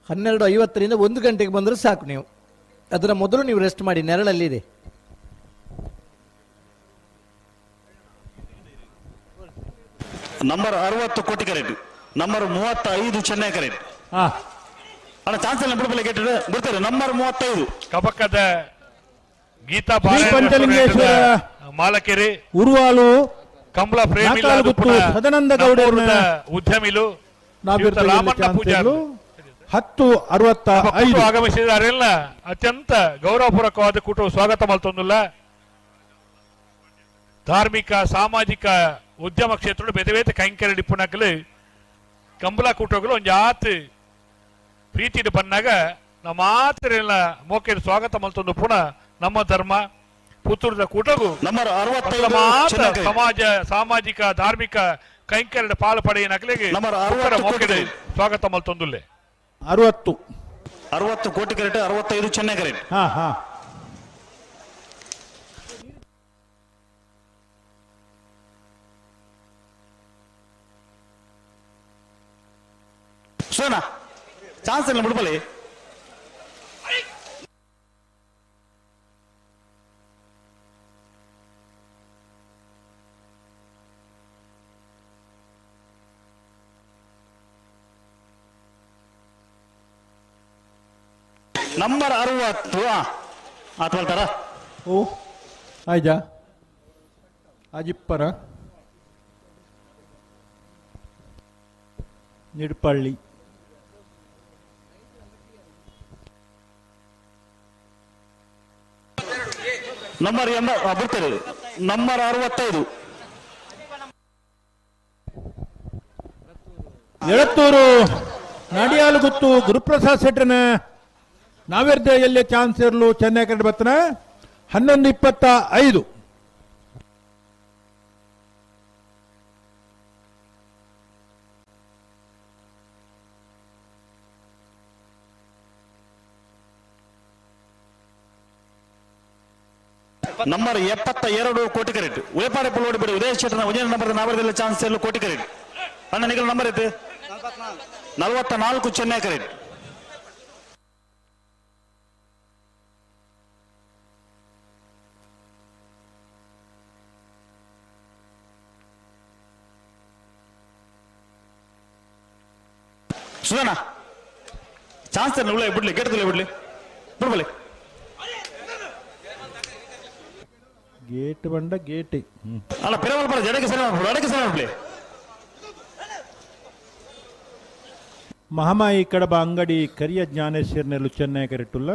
12:50ರಿಂದ 1 ಗಂಟೆಗೆ ಬಂದರೆ ಸಾಕು. ನೀವು ಅದರ ಮೊದಲು ನೀವು ರೆಸ್ಟ್ ಮಾಡಿ, ನೆರಳಲ್ಲಿದೆ. ನಂಬರ್ 60 ಕೋಟಿ ಕರೆಕ್ಟ್, ನಂಬರ್ 35 ಚೆನ್ನೈ ಕರೆಕ್ಟ್. ಅಣ್ಣ ಚಾನ್ಸ್ ಇಲ್ಲ ಬಿಡಬಲ್ಲ ಗೆಟ್ಟಿದ್ರೆ ಬಿಡ್ತಾರೆ. ನಂಬರ್ 35 ಕಬಕದ ಗೀತಾ ಪಂಚಲಿಂಗೇಶ್ವರ ಮಾಲಕೆರೆ ಉರುವಾಲು ಕಂಬಳ ಪ್ರೇಮಿ ಸದಾನಂದ ಗೌಡ ಉದ್ಯಮಿಲು ರಾಮಣ್ಣ ಪೂಜಾರಿ 10:65 ಆಗಮಿಸಿದಾರೆಲ್ಲ ಅತ್ಯಂತ ಗೌರವಪೂರ್ವಕವಾದ ಕೂಟವು ಸ್ವಾಗತ ಮಲ್ತೊಂದುಲ್ಲ. ಧಾರ್ಮಿಕ ಸಾಮಾಜಿಕ ಉದ್ಯಮ ಕ್ಷೇತ್ರ ಬೇತೆ ಬೇತೆ ಕೈಂಕರ್ಯ ಡಿಪ್ಪುನಕಲು ಕಂಬಳ ಕೂಟಗಳು ಒಂದು ಜಾತಿ ಪ್ರೀತಿ ಬನ್ನಾಗ ನಮ್ಮ ಮಾತ್ರ ಮೋಕೆ ಸ್ವಾಗತ ಮಲ್ತೊಂದು ಪುನಃ ನಮ್ಮ ಧರ್ಮ ಪುತ್ತೂರದ ಕೂಟಗೂ ಮಾತ್ರ ಸಮಾಜ ಸಾಮಾಜಿಕ ಧಾರ್ಮಿಕ ಕೈಂಕರ್ಯದ ಪಾಲು ಪಡೆಯ ನಕಲಿಗೆ ಮೋಕೆ ಸ್ವಾಗತ ಮಲ್ತೊಂದುಲ್ಲೆ. 60 ಕೋಟಿ ಕರೆಕ್ಟ್, 65 ಚೆನ್ನೈ ಕರೆಕ್ಟ್. ಹಾ ಹಾ ಸೋನಾ ಚಾನ್ಸ್ ಇಲ್ಲ ಬಿಡ್ಬಲಿ. ನಂಬರ್ 60 ಆತ್ವಲ್ತಾರ ಓ ಆಯ್ತಾ ಅಜಿಪ್ಪರ ನಿಡ್ಪಳ್ಳಿ ನಂಬರ್ 80 ಬರ್ತಾರೆ. ನಂಬರ್ 65 ಎಳತ್ತೂರು ನಡಿಯಾಲುಗುತ್ತು ಗುರುಪ್ರಸಾದ್ ಶೆಟ್ಟರ್ನ ನಾವಿರ್ದ ಎಲ್ಲಿ ಚಾನ್ಸ್ ಇರಲು ಚೆನ್ನೈ ಕಡೆ ಬರ್ತನ 11:25. ನಂಬರ್ 72 ಕೋಟಿ ಕರೆಕ್ಟ್ ಉಳೆಪಾಡಿ ಪುಲ್ಲೋಡಿ ಬಿಡಿ ಉದಯ ಶೆಟ್ಟರ್ನ ಒಂದೇ ನಂಬರ್ ನಾವರದಲ್ಲಿ ಚಾನ್ಸ್ ಇರಲು ಕೋಟಿ ಕರೆಕ್ಟ್ ಅಣ್ಣ ನಿಗಲ ನಂಬರ್ ಐತೆ 44 ಚೆನ್ನೈ ಕರೆಕ್ಟ್. ಸುಧಾನ ಚಾನ್ಸ್ ಉಳ್ಳೆ ಬಿಡ್ಲಿ ಗೇಟ್ ಬಿಡ್ಲಿ ಬಿಡ್ಬಲಿ ಗೇಟ್ ಬಂಡ ಗೇಟ್ ಅಲ್ಲ ಪಿರವಲ್ ಬರ ಜಡಕ್ಕೆ ಸರಿ ಮಾಡ್ಬಿಡು ಅಡಕ್ಕೆ ಸರಿ ಮಾಡ್ಬಿಡಿ. ಮಹಾಮಾಯಿ ಕಡಬ ಅಂಗಡಿ ಕರಿಯ ಜ್ಞಾನೇಶ್ವರನೆಲ್ಲು ಚೆನ್ನೈ ಕರೆಟುಲ್ಲ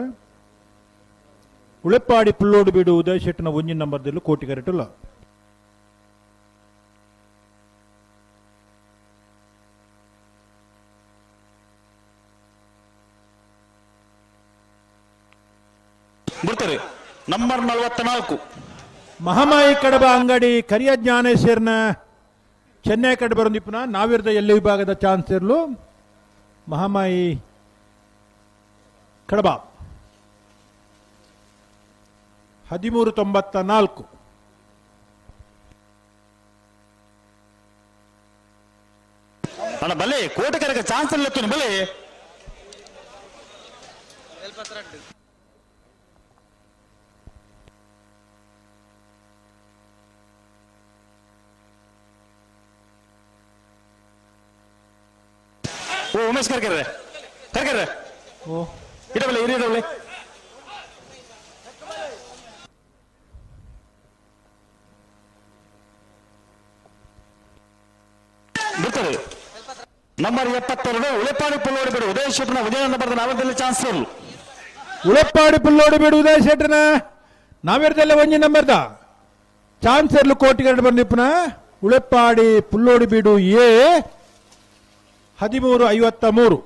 ಉಳೆಪ್ಪಾಡಿ ಪುಲ್ಲೋಡು ಬೀಡು ಉದಯ ಶೆಟ್ಟನ ಒಂಜಿನ ನಂಬರ್ದಲ್ಲೂ ಕೋಟಿ ಕರೆಟುಲ್ಲ. ಬಿಡ್ತಾರೆ ನಂಬರ್ 44 ಮಹಾಮಾಯಿ ಕಡಬ ಅಂಗಡಿ ಕರಿಯ ಜ್ಞಾನೇಶ್ವರನ ಚೆನ್ನೈ ಕಡೆ ಬರೋದಿಪ್ಪನ ನಾವಿರ್ದ ಎಲ್ಲಿ ವಿಭಾಗದ ಚಾನ್ಸ್ ಇರಲು ಮಹಾಮಾಯಿ ಕಡಬ 13:94. ಅಣ್ಣ ಬಲೆ ಕೋಟೆ ಕರೆಗೆ ಚಾನ್ಸ್ ಇಲ್ಲ ಬಲೆ ಓ ಉಮೇಶ್ ಕರ್ಕರ್ರೆ ಕರ್ಕರ್ರೆ ಓ ಇಡಬಲೆ ಇರಿ ಇಡಬಲೆ ಬಿಡ್ತಾರೆ ನಂಬರ್ 72 ಉಳೆಪಾಡಿ ಪುಲ್ಲೋಡಿ ಬಿಡು ಉದಯ ಶೆಟ್ಟರ್ನ ಉದಯ ನಂಬರ್ ನಾವದಲ್ಲಿ ಚಾನ್ಸ್ ಇರಲು ಉಳೆಪಾಡಿ ಪುಲ್ಲೋಡಿ ಬಿಡು ಉದಯ ಶೆಟ್ಟರ್ನ ನಾವಿರ್ದಲ್ಲ ಒಂಜಿ ನಂಬರ್ದ ಚಾನ್ಸ್ ಇರಲು ಕೋಟಿಗರಡು ಬಂದಿಪ್ಪನ ಉಳೆಪಾಡಿ ಪುಲ್ಲೋಡಿ ಬೀಡು ಎ 13:53.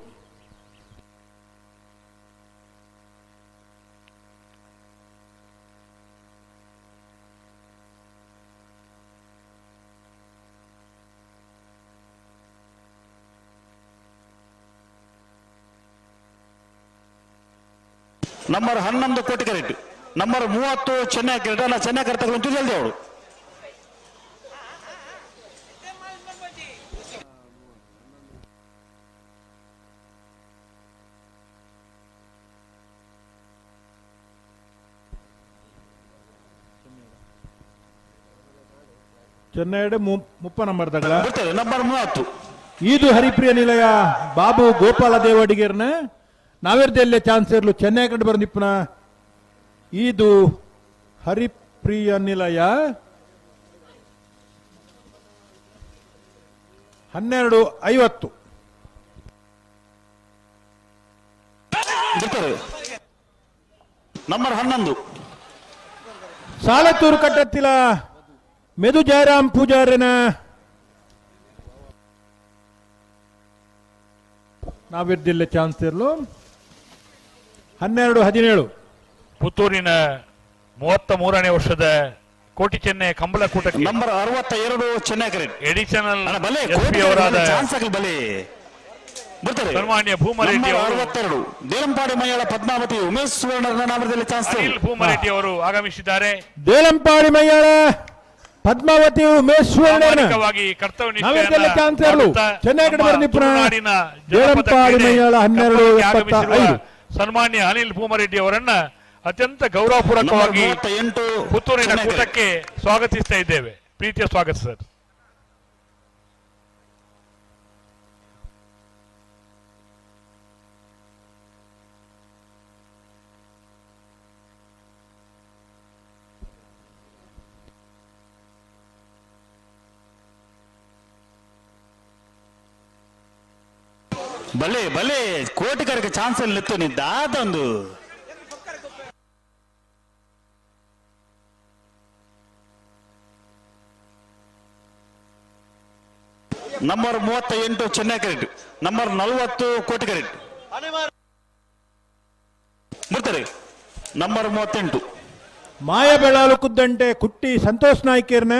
ನಂಬರ್ 11 ಕೋಟಿ ಕರೆಕ್ಟ್ ನಂಬರ್ 30 ಚೆನ್ನೈ ಕರೆಕ್ಟ್ ಅಲ್ಲ ಚೆನ್ನೈ ಕರೆಕ್ಟ್ ತಗೊಂಡು ಜಲ್ದಿ ಅವಳು ಚೆನ್ನೈ 30 ನಂಬರ್ ತಗಲ ನಂಬರ್ 30 ಇದು ಹರಿಪ್ರಿಯ ನಿಲಯ ಬಾಬು ಗೋಪಾಲ ದೇವಡಿಗರ್ನ ನಾವಿರ್ದೆಲ್ಲೇ ಚಾನ್ಸ್ ಇರಲು ಚೆನ್ನೈ ಕಡೆ ಬರೋ ನಿಪ್ಪನ ಇದು ಹರಿಪ್ರಿಯ ನಿಲಯ 12:50. ನಂಬರ್ 11 ಸಾಲತೂರು ಕಟ್ಟತ್ತಿಲ ಮೆದು ಜಯರಾಮ್ ಪೂಜಾರಿನ ನಾವಿರ್ದಿಲ್ಲ ಚಾನ್ಸ್ ಇರಲು 12:17. ಪುತ್ತೂರಿನ 33ನೇ ವರ್ಷದ ಕೋಟಿ ಚೆನ್ನೈ ಕಂಬಳ ಕೂಟಕ್ಕೆ ನಂಬರ್ 62 ಚೆನ್ನೈ ಕರೆಕ್ಟ್ ಎಡಿಷನಲ್ ಬಲೆ ಎಸ್ಪಿ ಅವರಾದ ಚಾನ್ಸ್ ಆಗಲಿ ಬಲೆ ಬರ್ತಾರೆ ಸನ್ಮಾನ್ಯ ಭೂಮರೆಡ್ಡಿ ಅವರು 62 ದೇಲಂಪಾಡಿ ಮೈಯಾಳ ಪದ್ಮಾವತಿ ಉಮೇಶ್ ಸುವರ್ಣರ ನಾಮದಲ್ಲಿ ಚಾನ್ಸ್ ಅನಿಲ್ ಭೂಮರೆಡ್ಡಿ ಅವರು ಆಗಮಿಸಿದ್ದಾರೆ. ದೇಲಂಪಾಡಿ ಮೈಯಾಳ ಪದ್ಮಾವತಿ ಉಮೇಶ್ ಸುವರ್ಣರ ದೇಲಂಪಾಡಿ ಮೈಯಾಳ 12:75. ಸನ್ಮಾನ್ಯ ಅನಿಲ್ ಭೂಮರೆಡ್ಡಿ ಅವರನ್ನ ಅತ್ಯಂತ ಗೌರವಪೂರ್ವಕವಾಗಿ ಪುತ್ತೂರಿನ ಕೂಟಕ್ಕೆ ಸ್ವಾಗತಿಸ್ತಾ ಇದ್ದೇವೆ. ಪ್ರೀತಿಯ ಸ್ವಾಗತ ಸರ್. ಬಲೆ ಬಲೆ ಕೋಟಿಕರಿಗೆ ಚಾನ್ಸ್ ಅಲ್ಲಿ ನಿತ್ತು ನಿದ್ದಾದೊಂದು ನಂಬರ್ 38 ಚೆನ್ನೈ ಕರೆಕ್ಟ್ ನಂಬರ್ 40 ಕೋಟಿ ಕರೆಕ್ಟ್ ಬರ್ತಾರೆ ನಂಬರ್ 38 ಮಾಯಬೆಳಾಲು ಕುದ್ದಂಟೆ ಕುಟ್ಟಿ ಸಂತೋಷ್ ನಾಯ್ಕರ್ನ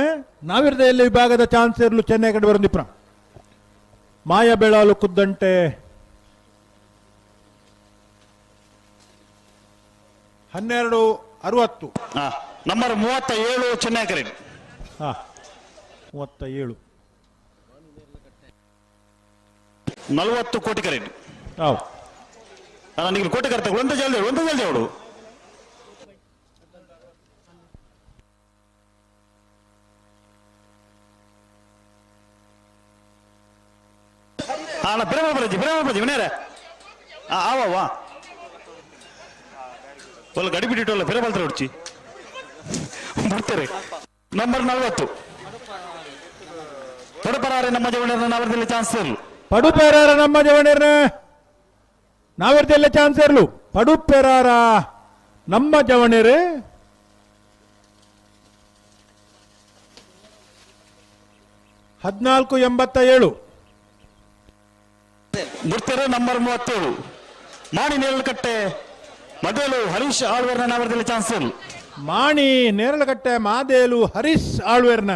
ನಾವಿರದ ಎಲ್ಲಿ ವಿಭಾಗದ ಚಾನ್ಸ್ ಇರಲು ಚೆನ್ನೈ ಕಡೆ ಬರಂದಿಪ್ರ ಮಾಯಬೆಳಾಲು ಕುದ್ದಂಟೆ 12:60 ನಂಬರ್ 37 ಚೆನ್ನೈ ಕರೆಕ್ಟ್ 37 40 ಕೋಟಿ ಕರೆಕ್ಟ್ ನೀವು ಕೋಟಿ ಕರೆಕ್ಟ್ ಒಂದು ಜಲ್ದಿ ಒಂದು ಜಲ್ದಿ ಅವಳು ಅಣ್ಣ ಬಿರಮ ಬರಜಿ ಬಿರಮ ಬರಜಿ ವಿನೇರ ಆವಾ ಒಲ್ಲ ಗಡಿ ಬಿಟ್ಟಿಟ್ಟಲ್ಲ ಬಿರ ಬಲ್ತಾರೆ ಹೊಡ್ಚಿ ಬರ್ತಾರೆ ನಂಬರ್ 40 ಪಡುಪರಾರೆ ನಮ್ಮ ಜವಣರ ನಾವರದಲ್ಲಿ ಚಾನ್ಸ್ ಇರಲು ಪಡುಪೆರಾರ ನಮ್ಮ ಜವಣರ ನಾವರದಲ್ಲಿ ಚಾನ್ಸ್ ಇರಲು ಪಡುಪೆರಾರ ನಮ್ಮ ಜವಣರು 14:87 ಬರ್ತಾರೆ ನಂಬರ್ 37 ಮಾಣಿ ನೇರಳಕಟ್ಟೆ ಮದೇಲು ಹರೀಶ್ ಆಳ್ವೇರ್ನ ನಾವರದಲ್ಲಿ ಚಾನ್ಸ್ ಇರಲು ಮಾಣಿ ನೇರಳಕಟ್ಟೆ ಮಾದೇಲು ಹರೀಶ್ ಆಳ್ವೇರ್ನ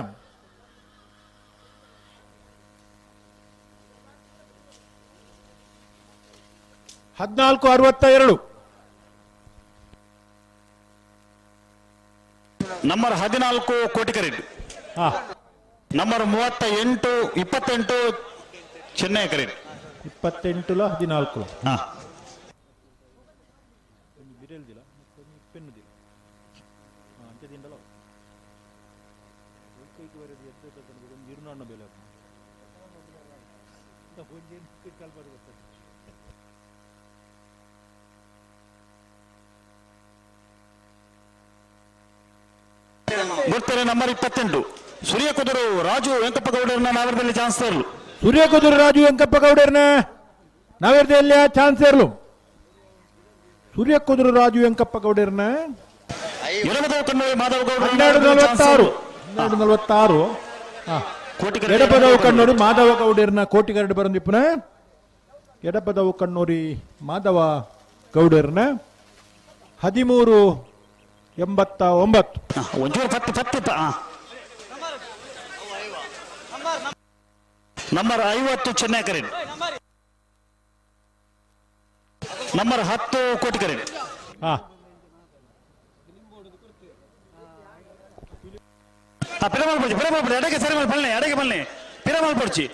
14:62 ನಂಬರ್ 14 ಕೋಟಿ ಕರೆಕ್ಟ್ ನಂಬರ್ 38 28 ಚೆನ್ನೈ ಕರೆಕ್ಟ್ 28 14 ಬರ್ತಾರೆ ನಂಬರ್ 28 ಸೂರ್ಯ ಕುದುರು ರಾಜು ವೆಂಕಪ್ಪ ಗೌಡರನ್ನ ನಾವರದಲ್ಲಿ ಚಾನ್ಸ್ ಇರಲು ಸೂರ್ಯ ಕುದುರು ರಾಜು ವೆಂಕಪ್ಪ ಗೌಡರನ್ನ ನಾವರದಲ್ಲಿ ಚಾನ್ಸ್ ಇರಲು ಸೂರ್ಯ ಕುದುರು ರಾಜು ವೆಂಕಪ್ಪ ಗೌಡರನ್ನ ಮಾಧವ ಗೌಡ 12:46 12:46 ಎಡಪದವು ಕಣ್ಣೂರಿ ಮಾಧವ ಗೌಡರನ್ನ ಕೋಟಿಗರಡು ಬರಂದಿಪ್ಪನ ಎಡಪದವು ಕಣ್ಣೂರಿ ಮಾಧವ ಗೌಡರನ್ನ 13:89 ಒಂಚೂರು ಪತ್ತೆ ಪತ್ತೆ ನಂಬರ್ 50 ಚೆನ್ನೈ ಕರೆಕ್ಟ್ ನಂಬರ್ 10 ಕೋಟಿ ಕರೆಕ್ಟ್ ಪಿರಮಾಲ್ ಪಡ್ಚಿ ಪಿರಮಾಲ್ ಪಡ್ಚಿ ಎಡಗೆ ಸರಿ ಮಾಡಿ ಬನ್ನಿ ಎಡಗೆ ಬನ್ನಿ ಪಿರಮಾಲ್ ಪಡ್ಚಿ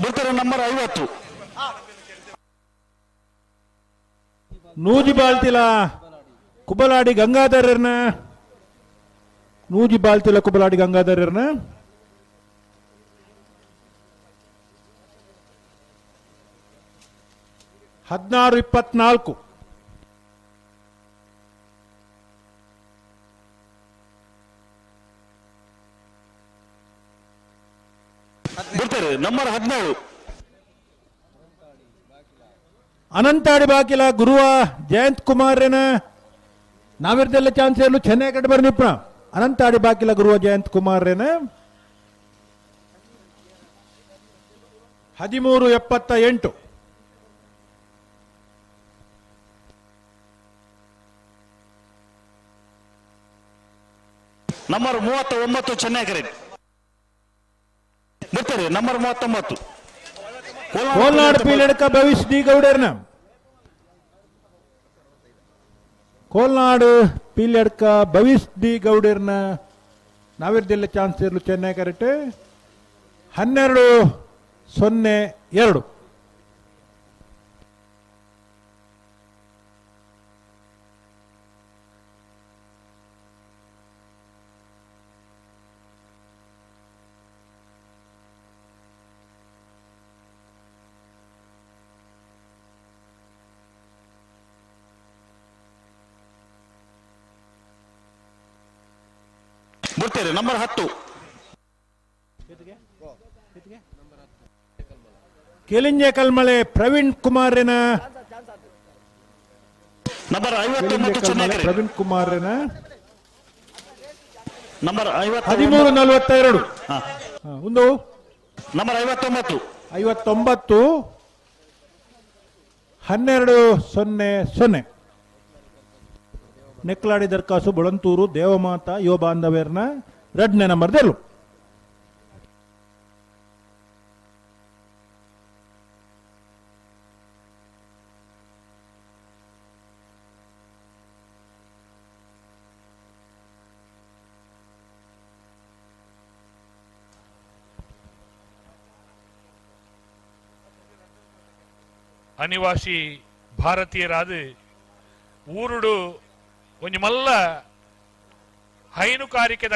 ಬರ್ತಾರೆ ನಂಬರ್ 50 ನೂಜಿ ಬಾಳ್ತಿಲ ಕುಬಲಾಡಿ ಗಂಗಾಧರರ್ನ ನೂಜಿ ಬಾಳ್ತಿಲ ಕುಬಲಾಡಿ ಗಂಗಾಧರರ್ನ 16:24 ಬರ್ತಾರೆ ನಂಬರ್ 17 ಅನಂತಾಡಿ ಬಾಕಿಲ ಗುರುವ ಜಯಂತ್ ಕುಮಾರ್ನ ನಾವಿರ್ದೆಲ್ಲ ಚಾನ್ಸ್ ಇರಲು ಚೆನ್ನೈ ಕಡೆ ಬರ್ನಿಪ್ಪ ಅನಂತಾಡಿ ಬಾಕಿಲ ಗುರುವ ಜಯಂತ್ ಕುಮಾರ್ನ 13:78 ನಂಬರ್ 39 ಚೆನ್ನೈ ಕರೆಕ್ಟ್ ಬರ್ತಾರೆ ನಂಬರ್ 39 ಕೋಲ್ನಾಡು ಪೀಲಡ್ಕ ಭವಿಷ್ ಡಿ ಗೌಡರ್ನ ಕೋಲ್ನಾಡು ಪೀಲಡ್ಕ ಭವಿಷ್ ಡಿ ಗೌಡರ್ನ ನಾವಿರ್ದಿಲ್ಲ ಚಾನ್ಸ್ ಇರಲು ಚೆನ್ನೈ ಕರೆಕ್ಟ್ 12:02 ಬರ್ತಾರೆ ನಂಬರ್ 10 ಕೆಲಿಂಜೆ ಕಲ್ಮಳೆ ಪ್ರವೀಣ್ ಕುಮಾರನ ನಂಬರ್ 59 ಪ್ರವೀಣ್ ಕುಮಾರನ ನಂಬರ್ 13:42. ಒಂದು ನಂಬರ್ 59 59 12:00. ನೆಕ್ಲಾಡಿ ದರ್ಕಾಸು ಬೊಳಂತೂರು ದೇವಮಾತಾ ಯುವ ಬಾಂಧವ್ಯರ್ನ ಎರಡನೇ ನಂಬರ್ ದೆಲ್ಲು. ಅನಿವಾಸಿ ಭಾರತೀಯರಾದ ಊರುಡು ಒಂಜಿ ಮಲ್ಲ ಹೈನುಗಾರಿಕೆ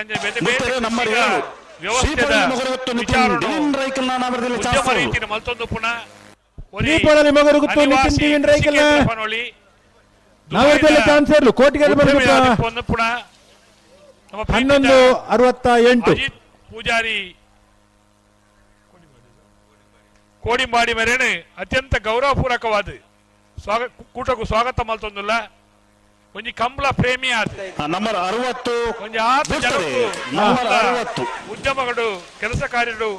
ವ್ಯವಸ್ಥೆದ ರೀತಿಯ ಮಲ್ತೊಂದು ಪುನಃ ಪುನಃ 11:68 ಅಜಿತ್ ಪೂಜಾರಿ ಕೋಡಿಂಬಾಡಿ ಮೇರೆನೆ ಅತ್ಯಂತ ಗೌರವಪೂರ್ವಕವಾದ ಕೂಟಕ್ಕೂ ಸ್ವಾಗತ ಮಲ್ತೊಂದುಲ್ಲ. ಒಂಜಿ ಕಂಬಳ ಪ್ರೇಮಿ ಆದ ನಂಬರ್ 60 ಒಂಜಿ ಆತು ಜನಕ್ಕೂ ಉದ್ಯಮಗಳು ಕೆಲಸ ಕಾರ್ಯಗಳು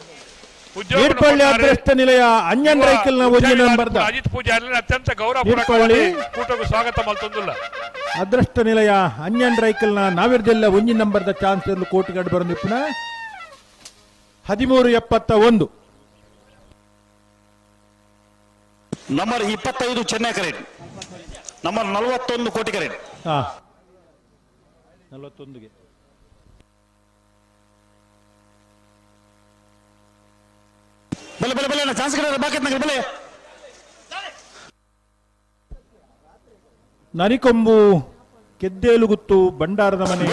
ನೀರ್ಪಳ್ಳಿ ಅದೃಷ್ಟ ನಿಲಯ ಅಂಜನ್ ರೈಕಲ್ನ ಒಂಜಿ ನಂಬರ್ದ ಅಜಿತ್ ಪೂಜಾರಿ ಅತ್ಯಂತ ಗೌರವಪೂರ್ವಕವಾದ ಕೂಟಕ್ಕೂ ಸ್ವಾಗತ ಮಲ್ತೊಂದುಲ್ಲ. ಅದೃಷ್ಟ ನಿಲಯ ಅಂಜನ್ ರೈಕಲ್ನ ನಾವಿರ್ದೆಲ್ಲ ಒಂಜಿ ನಂಬರ್ದ ಚಾನ್ಸ್ ಕೋಟಿಗಡ್ ಬರೋದಿಪ್ಪನ 13:71. ನಂಬರ್ 25 ಚೆನ್ನೈ ಕರೆಟ್, ನಂಬರ್ 41 ಕೋಟಿ ಕರೆಟ್. 41ಗೆ ಬಲೆ ಬಲೆ ಬಲೆ ಚಾನ್ಸ್ ಕಡೆ ಬಾಕಿ ನಗರ ಬಲೆ. ನರಿಕೊಂಬು ಕೆದ್ದೇಲುಗುತ್ತು ಭಂಡಾರದ ಮನೆ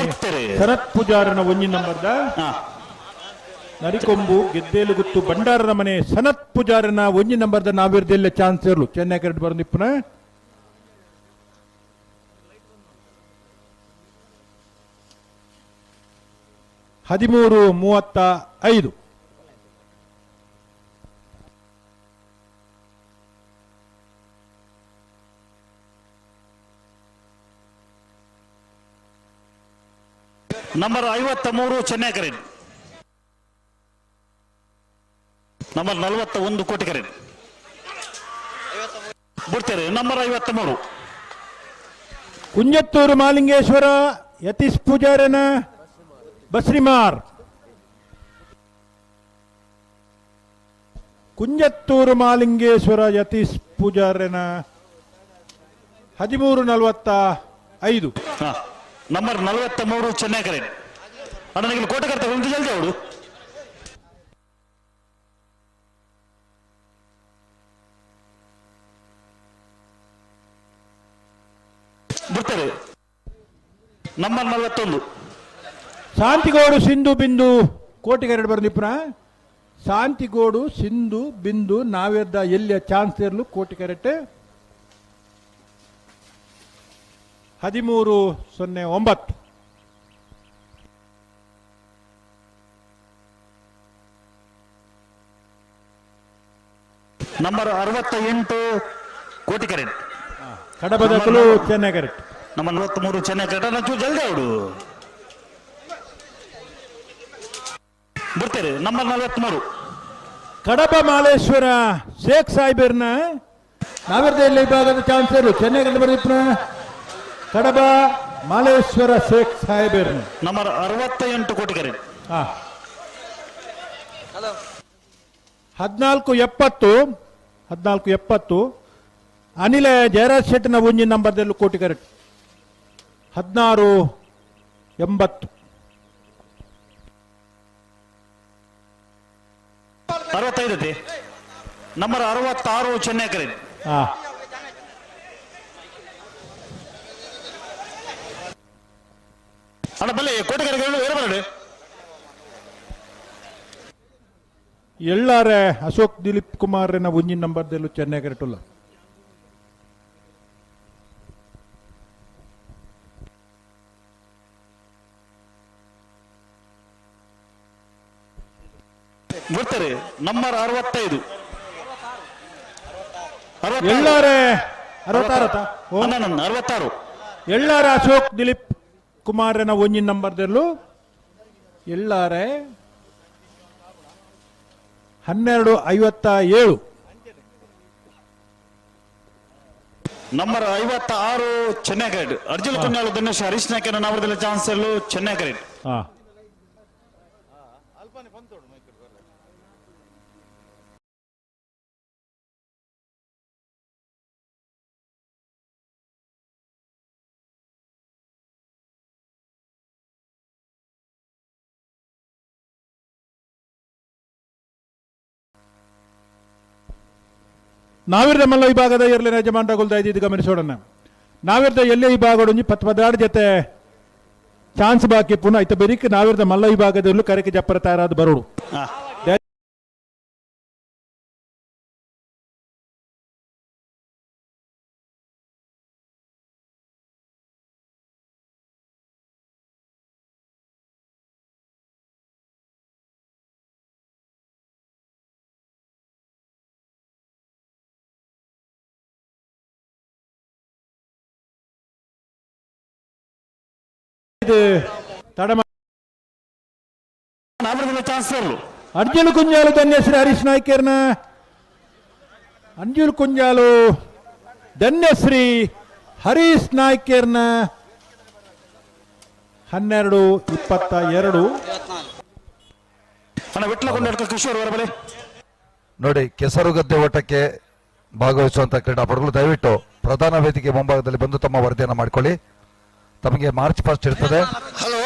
ಶರತ್ ಪೂಜಾರನ ಒಂಜಿ ನಂಬರ್ದ ನರಿಕೊಂಬು ಗೆದ್ದೇಲುಗುತ್ತು ಭಂಡಾರದ ಮನೆ ಸನತ್ ಪೂಜಾರನ ಒಂಜಿ ನಂಬರ್ದ ನಾವಿರ್ದೆಲ್ಲ ಚಾನ್ಸ್ ಇರಲು ಚೆನ್ನೈ ಕರೆಟ್ ಬರೋದಿಪ್ಪನ. 13:35. ನಂಬರ್ 53 ಚೆನ್ನೈ ಕರೆಟ್, ನಂಬರ್ 41 ಕೋಟಿ ಕರೆಟ್ ಬಿಡ್ತಾರೆ. ನಂಬರ್ 53 ಕುಂಜತ್ತೂರು ಮಾಲಿಂಗೇಶ್ವರ ಯತೀಶ್ ಪೂಜಾರನ ಬಸ್ರಿಮಾರ್. ಕುಂಜತ್ತೂರು ಮಾಲಿಂಗೇಶ್ವರ ಯತೀಶ್ ಪೂಜಾರನ 13:45. ನಂಬರ್ 43 ಚೆನ್ನೈ ಕರೆಟ್. ಅಣ್ಣ ಕೋಟೆ ಕರ್ತ ಒಂದು ಜಲ್ದಿ ಅವಳು. ಬಿಡ್ತಾರೆ. ನಂಬರ್ 41 ಶಾಂತಿಗೋಡು ಸಿಂಧು ಬಿಂದು ಕೋಟಿಗೆರಡು ಬರೋದಿಪ್ಪನ. ಶಾಂತಿಗೋಡು ಸಿಂಧು ಬಿಂದು ನಾವೆದ್ದ ಎಲ್ಲಿಯ ಚಾನ್ಸ್ ಇರಲು ಕೋಟಿ ಕರೆಕ್ಟ್ 13:09. ನಂಬರ್ 68 ಕೋಟಿ ಕರೆಕ್ಟ್, ಕಡಬದ ಕುಲು ಚೆನ್ನೈ ಕರೆಕ್ಟ್. Number 43 Chennai correct. ಜಲ್ದಿ ಅವಳು ಬಿಡ್ತಾರೆ. ನಂಬರ್ 43 ಕಡಬ ಮಾಲೇಶ್ವರ ಶೇಖ್ ಸಾಹೇಬರ್ನ ನಾವಿರ್ದ ಇಲ್ಲಿ ವಿಭಾಗದ ಚಾನ್ಸರ್ ಚೆನ್ನೈ ಬರೀಪ್ನ ಕಡಬ ಮಾಲೇಶ್ವರ ಶೇಖ್ ಸಾಹೇಬರ್ನ ನಂಬರ್ 68 ಕೋಟಿ ಕರೆಕ್ಟ್. 14:70 14:70 ಅನಿಲ ಜಯರಾಜ್ ಶೆಟ್ಟಿನ ಒಂಜಿ ನಂಬರ್ದಲ್ಲಿ ಕೋಟಿ ಕರೆಕ್ಟ್ 16:80. 65 number 66 Chennaya correct. ಅಣ್ಣ ಬಲ್ಲೆ ಕೋಟೆ ಕರೆಕ್ಟ್. ಎಲ್ಲಾರೆ ಅಶೋಕ್ ದಿಲೀಪ್ ಕುಮಾರ್ನ ಒಂಜಿ ನಂಬರ್ದಲ್ಲೂ ಚೆನ್ನೈ ಕರೆಕ್ಟ್. ಬಿಡ್ತಾರೆ. ನಂಬರ್ 65. ಎಲ್ಲಾರೆ 66. 66. ಎಲ್ಲಾರ ಅಶೋಕ್ ದಿಲೀಪ್ ಕುಮಾರನ ಒಂಜಿನ ನಂಬರ್ದಲ್ಲೂ ಎಲ್ಲಾರೆ 12:57. ನಂಬರ್ 56 ಚೆನ್ನೈ ಕ್ರೆಡ್ ಅರ್ಜುನ್ ಕುഞ്ഞാಳು ದಿನೇಶ್ ಹರೀಶ್ ನಾಯ್ಕನ ನಾಮದಲ್ಲಿ ಚಾನ್ಸ್ ಎಲ್ಲೂ ಚೆನ್ನೈ ಕ್ರೆಡ್. ನಾವಿರ್ದ ಮಲ್ಲ ವಿಭಾಗದ ಎರಡನೇ ಯಜಮಾನಗುಲ್ದ ಇದು ಗಮನಿಸೋಣ. ನಾವಿರ್ದ ಎಲ್ಲೇ ವಿಭಾಗದೊಂಜಿ 10 ಜೊತೆ ಚಾನ್ಸ್ ಬಾಕಿ ಪುನಃ ಐತ ಬೆರಿಕ್ ನಾವಿರ್ದ ಮಲ್ಲ ವಿಭಾಗದಲ್ಲೂ ಕರೆಕೆ ಜಪ್ಪರ ತಯಾರಾದ ಬರೋಡು. ಅರ್ಜುನ್ ಕುಂಜಾಲು ಧನ್ಯಶ್ರೀ ಹರೀಶ್ ನಾಯ್ಕರ್ನ ಅಂಜುಲ್ ಕುಂಜಾಲು ಧನ್ಯಶ್ರೀ ಹರೀಶ್ ನಾಯ್ಕರ್ನ 12:22. ನೋಡಿ, ಕೆಸರುಗದ್ದೆ ಓಟಕ್ಕೆ ಭಾಗವಹಿಸುವಂತಹ ಕ್ರೀಡಾಪಟುಗಳು ದಯವಿಟ್ಟು ಪ್ರಧಾನ ವೇದಿಕೆ ಮುಂಭಾಗದಲ್ಲಿ ಬಂದು ತಮ್ಮ ವರದಿಯನ್ನು ಮಾಡಿಕೊಳ್ಳಿ. ತಮಗೆ ಮಾರ್ಚ್ ಫಸ್ಟ್ ಇರ್ತದೆ. ಹಲೋ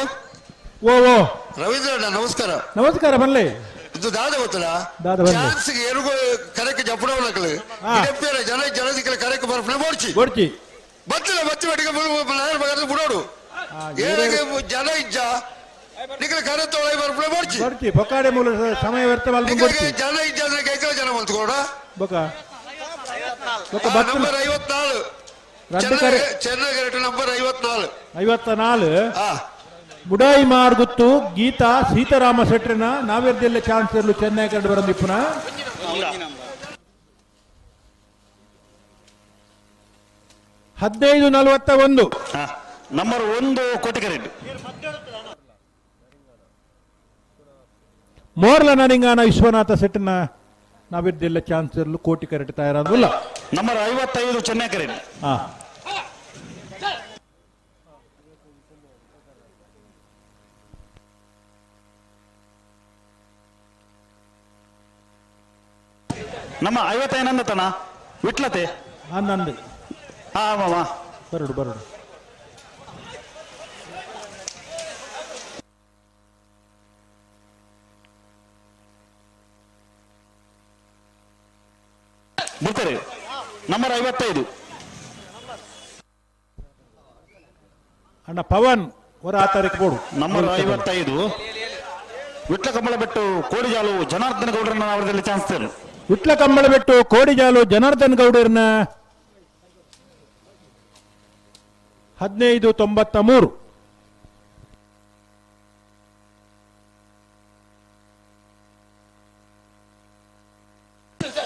ಓ ಓ ರವೀಂದ್ರ ನಮಸ್ಕಾರ. ನಮಸ್ಕಾರ ಬನ್ನಿ. ಇದು ದಾದ ಗೊತ್ತಲ್ಲ, ಚಾನ್ಸ್ಗೆ ಎರುಗು ಕರೆಕ್ ಜಪ್ಪಡವನಕಲು ಜನ ಜನದಿಕ್ಕಲ ಕರೆಕ್ ಬರ್ಪಣೆ ಬೋಡ್ಚಿ ಬೋಡ್ಚಿ ಬತ್ತಿಲ್ಲ ಬತ್ತಿ ಬಟ್ಟಿಗೆ ಬಗರ್ದು ಬಿಡೋಡು ಏನಿಗೆ ಜನ ಇಜ್ಜ ನಿಖಲ ಕರೆ ತೋಳೆ ಬರ್ಪಣೆ ಬೋಡ್ಚಿ ಬೋಡ್ಚಿ ಬೊಕಾಡೆ ಮೂಲ ಸಮಯ ವ್ಯರ್ಥ ಮಲ್ಪು ಬೋಡ್ಚಿ ಜನ ಇಜ್ಜ ಅಂದ್ರೆ ಕೈಕಲ ಜನ ಮಲ್ತುಕೋಡ ಬೊಕ ಬೊಕ ನಂಬರ್ 54 ಚೆನ್ನೈ ನಂಬರ್ 54 54 ಮುಡಾಯಿ ಮಾರ್ಗುತ್ತು ಗೀತಾ ಸೀತಾರಾಮ ಶೆಟ್ಟರ್ನ ನಾವೇರ್ದೆಲ್ಲ ಚಾನ್ಸ್ ಇರಲು ಚೆನ್ನೈ ಕಂಡು ಬರಂದಿಪ್ಪುನ ಹದಿನೈದು 41 ನಂಬರ್ 1 ಕೋಟಿಕರೆಡ್ಡಿ ಮೋರ್ಲ ನರಿಂಗಾನ ವಿಶ್ವನಾಥ ಶೆಟ್ಟರ್ನ ನಾವಿರ್ದೆಲ್ಲ ಚಾನ್ಸ್ ಇರಲು ಕೋಟಿ ಕರೆಟ್ ತಯಾರಾದಲ್ಲ. ನಂಬರ್ 55 ಚೆನ್ನೈ ಕರೆಟ್. ನಮ್ಮ 55 ತನ ವಿಟ್ಲತೆ ನಂದು ಮಾಮ ಬರಡು ಬರಡು ಬರ್ತಾರೆ. ನಂಬರ್ 55 ಅಣ್ಣ ಪವನ್ ಹೊರ ಆ ತಾರೀಕು ಬೋಡು. ನಂಬರ್ 55 ವಿಟ್ಲ ಕಂಬಳಬೆಟ್ಟು ಕೋಡಿಜಾಲು ಜನಾರ್ದನ ಗೌಡರನ್ನ ಅವರದಲ್ಲಿ ಚಾನ್ಸ್. ವಿಟ್ಲ ಕಂಬಳಬೆಟ್ಟು ಕೋಡಿಜಾಲು ಜನಾರ್ದನ್ ಗೌಡರನ್ನ 15:93.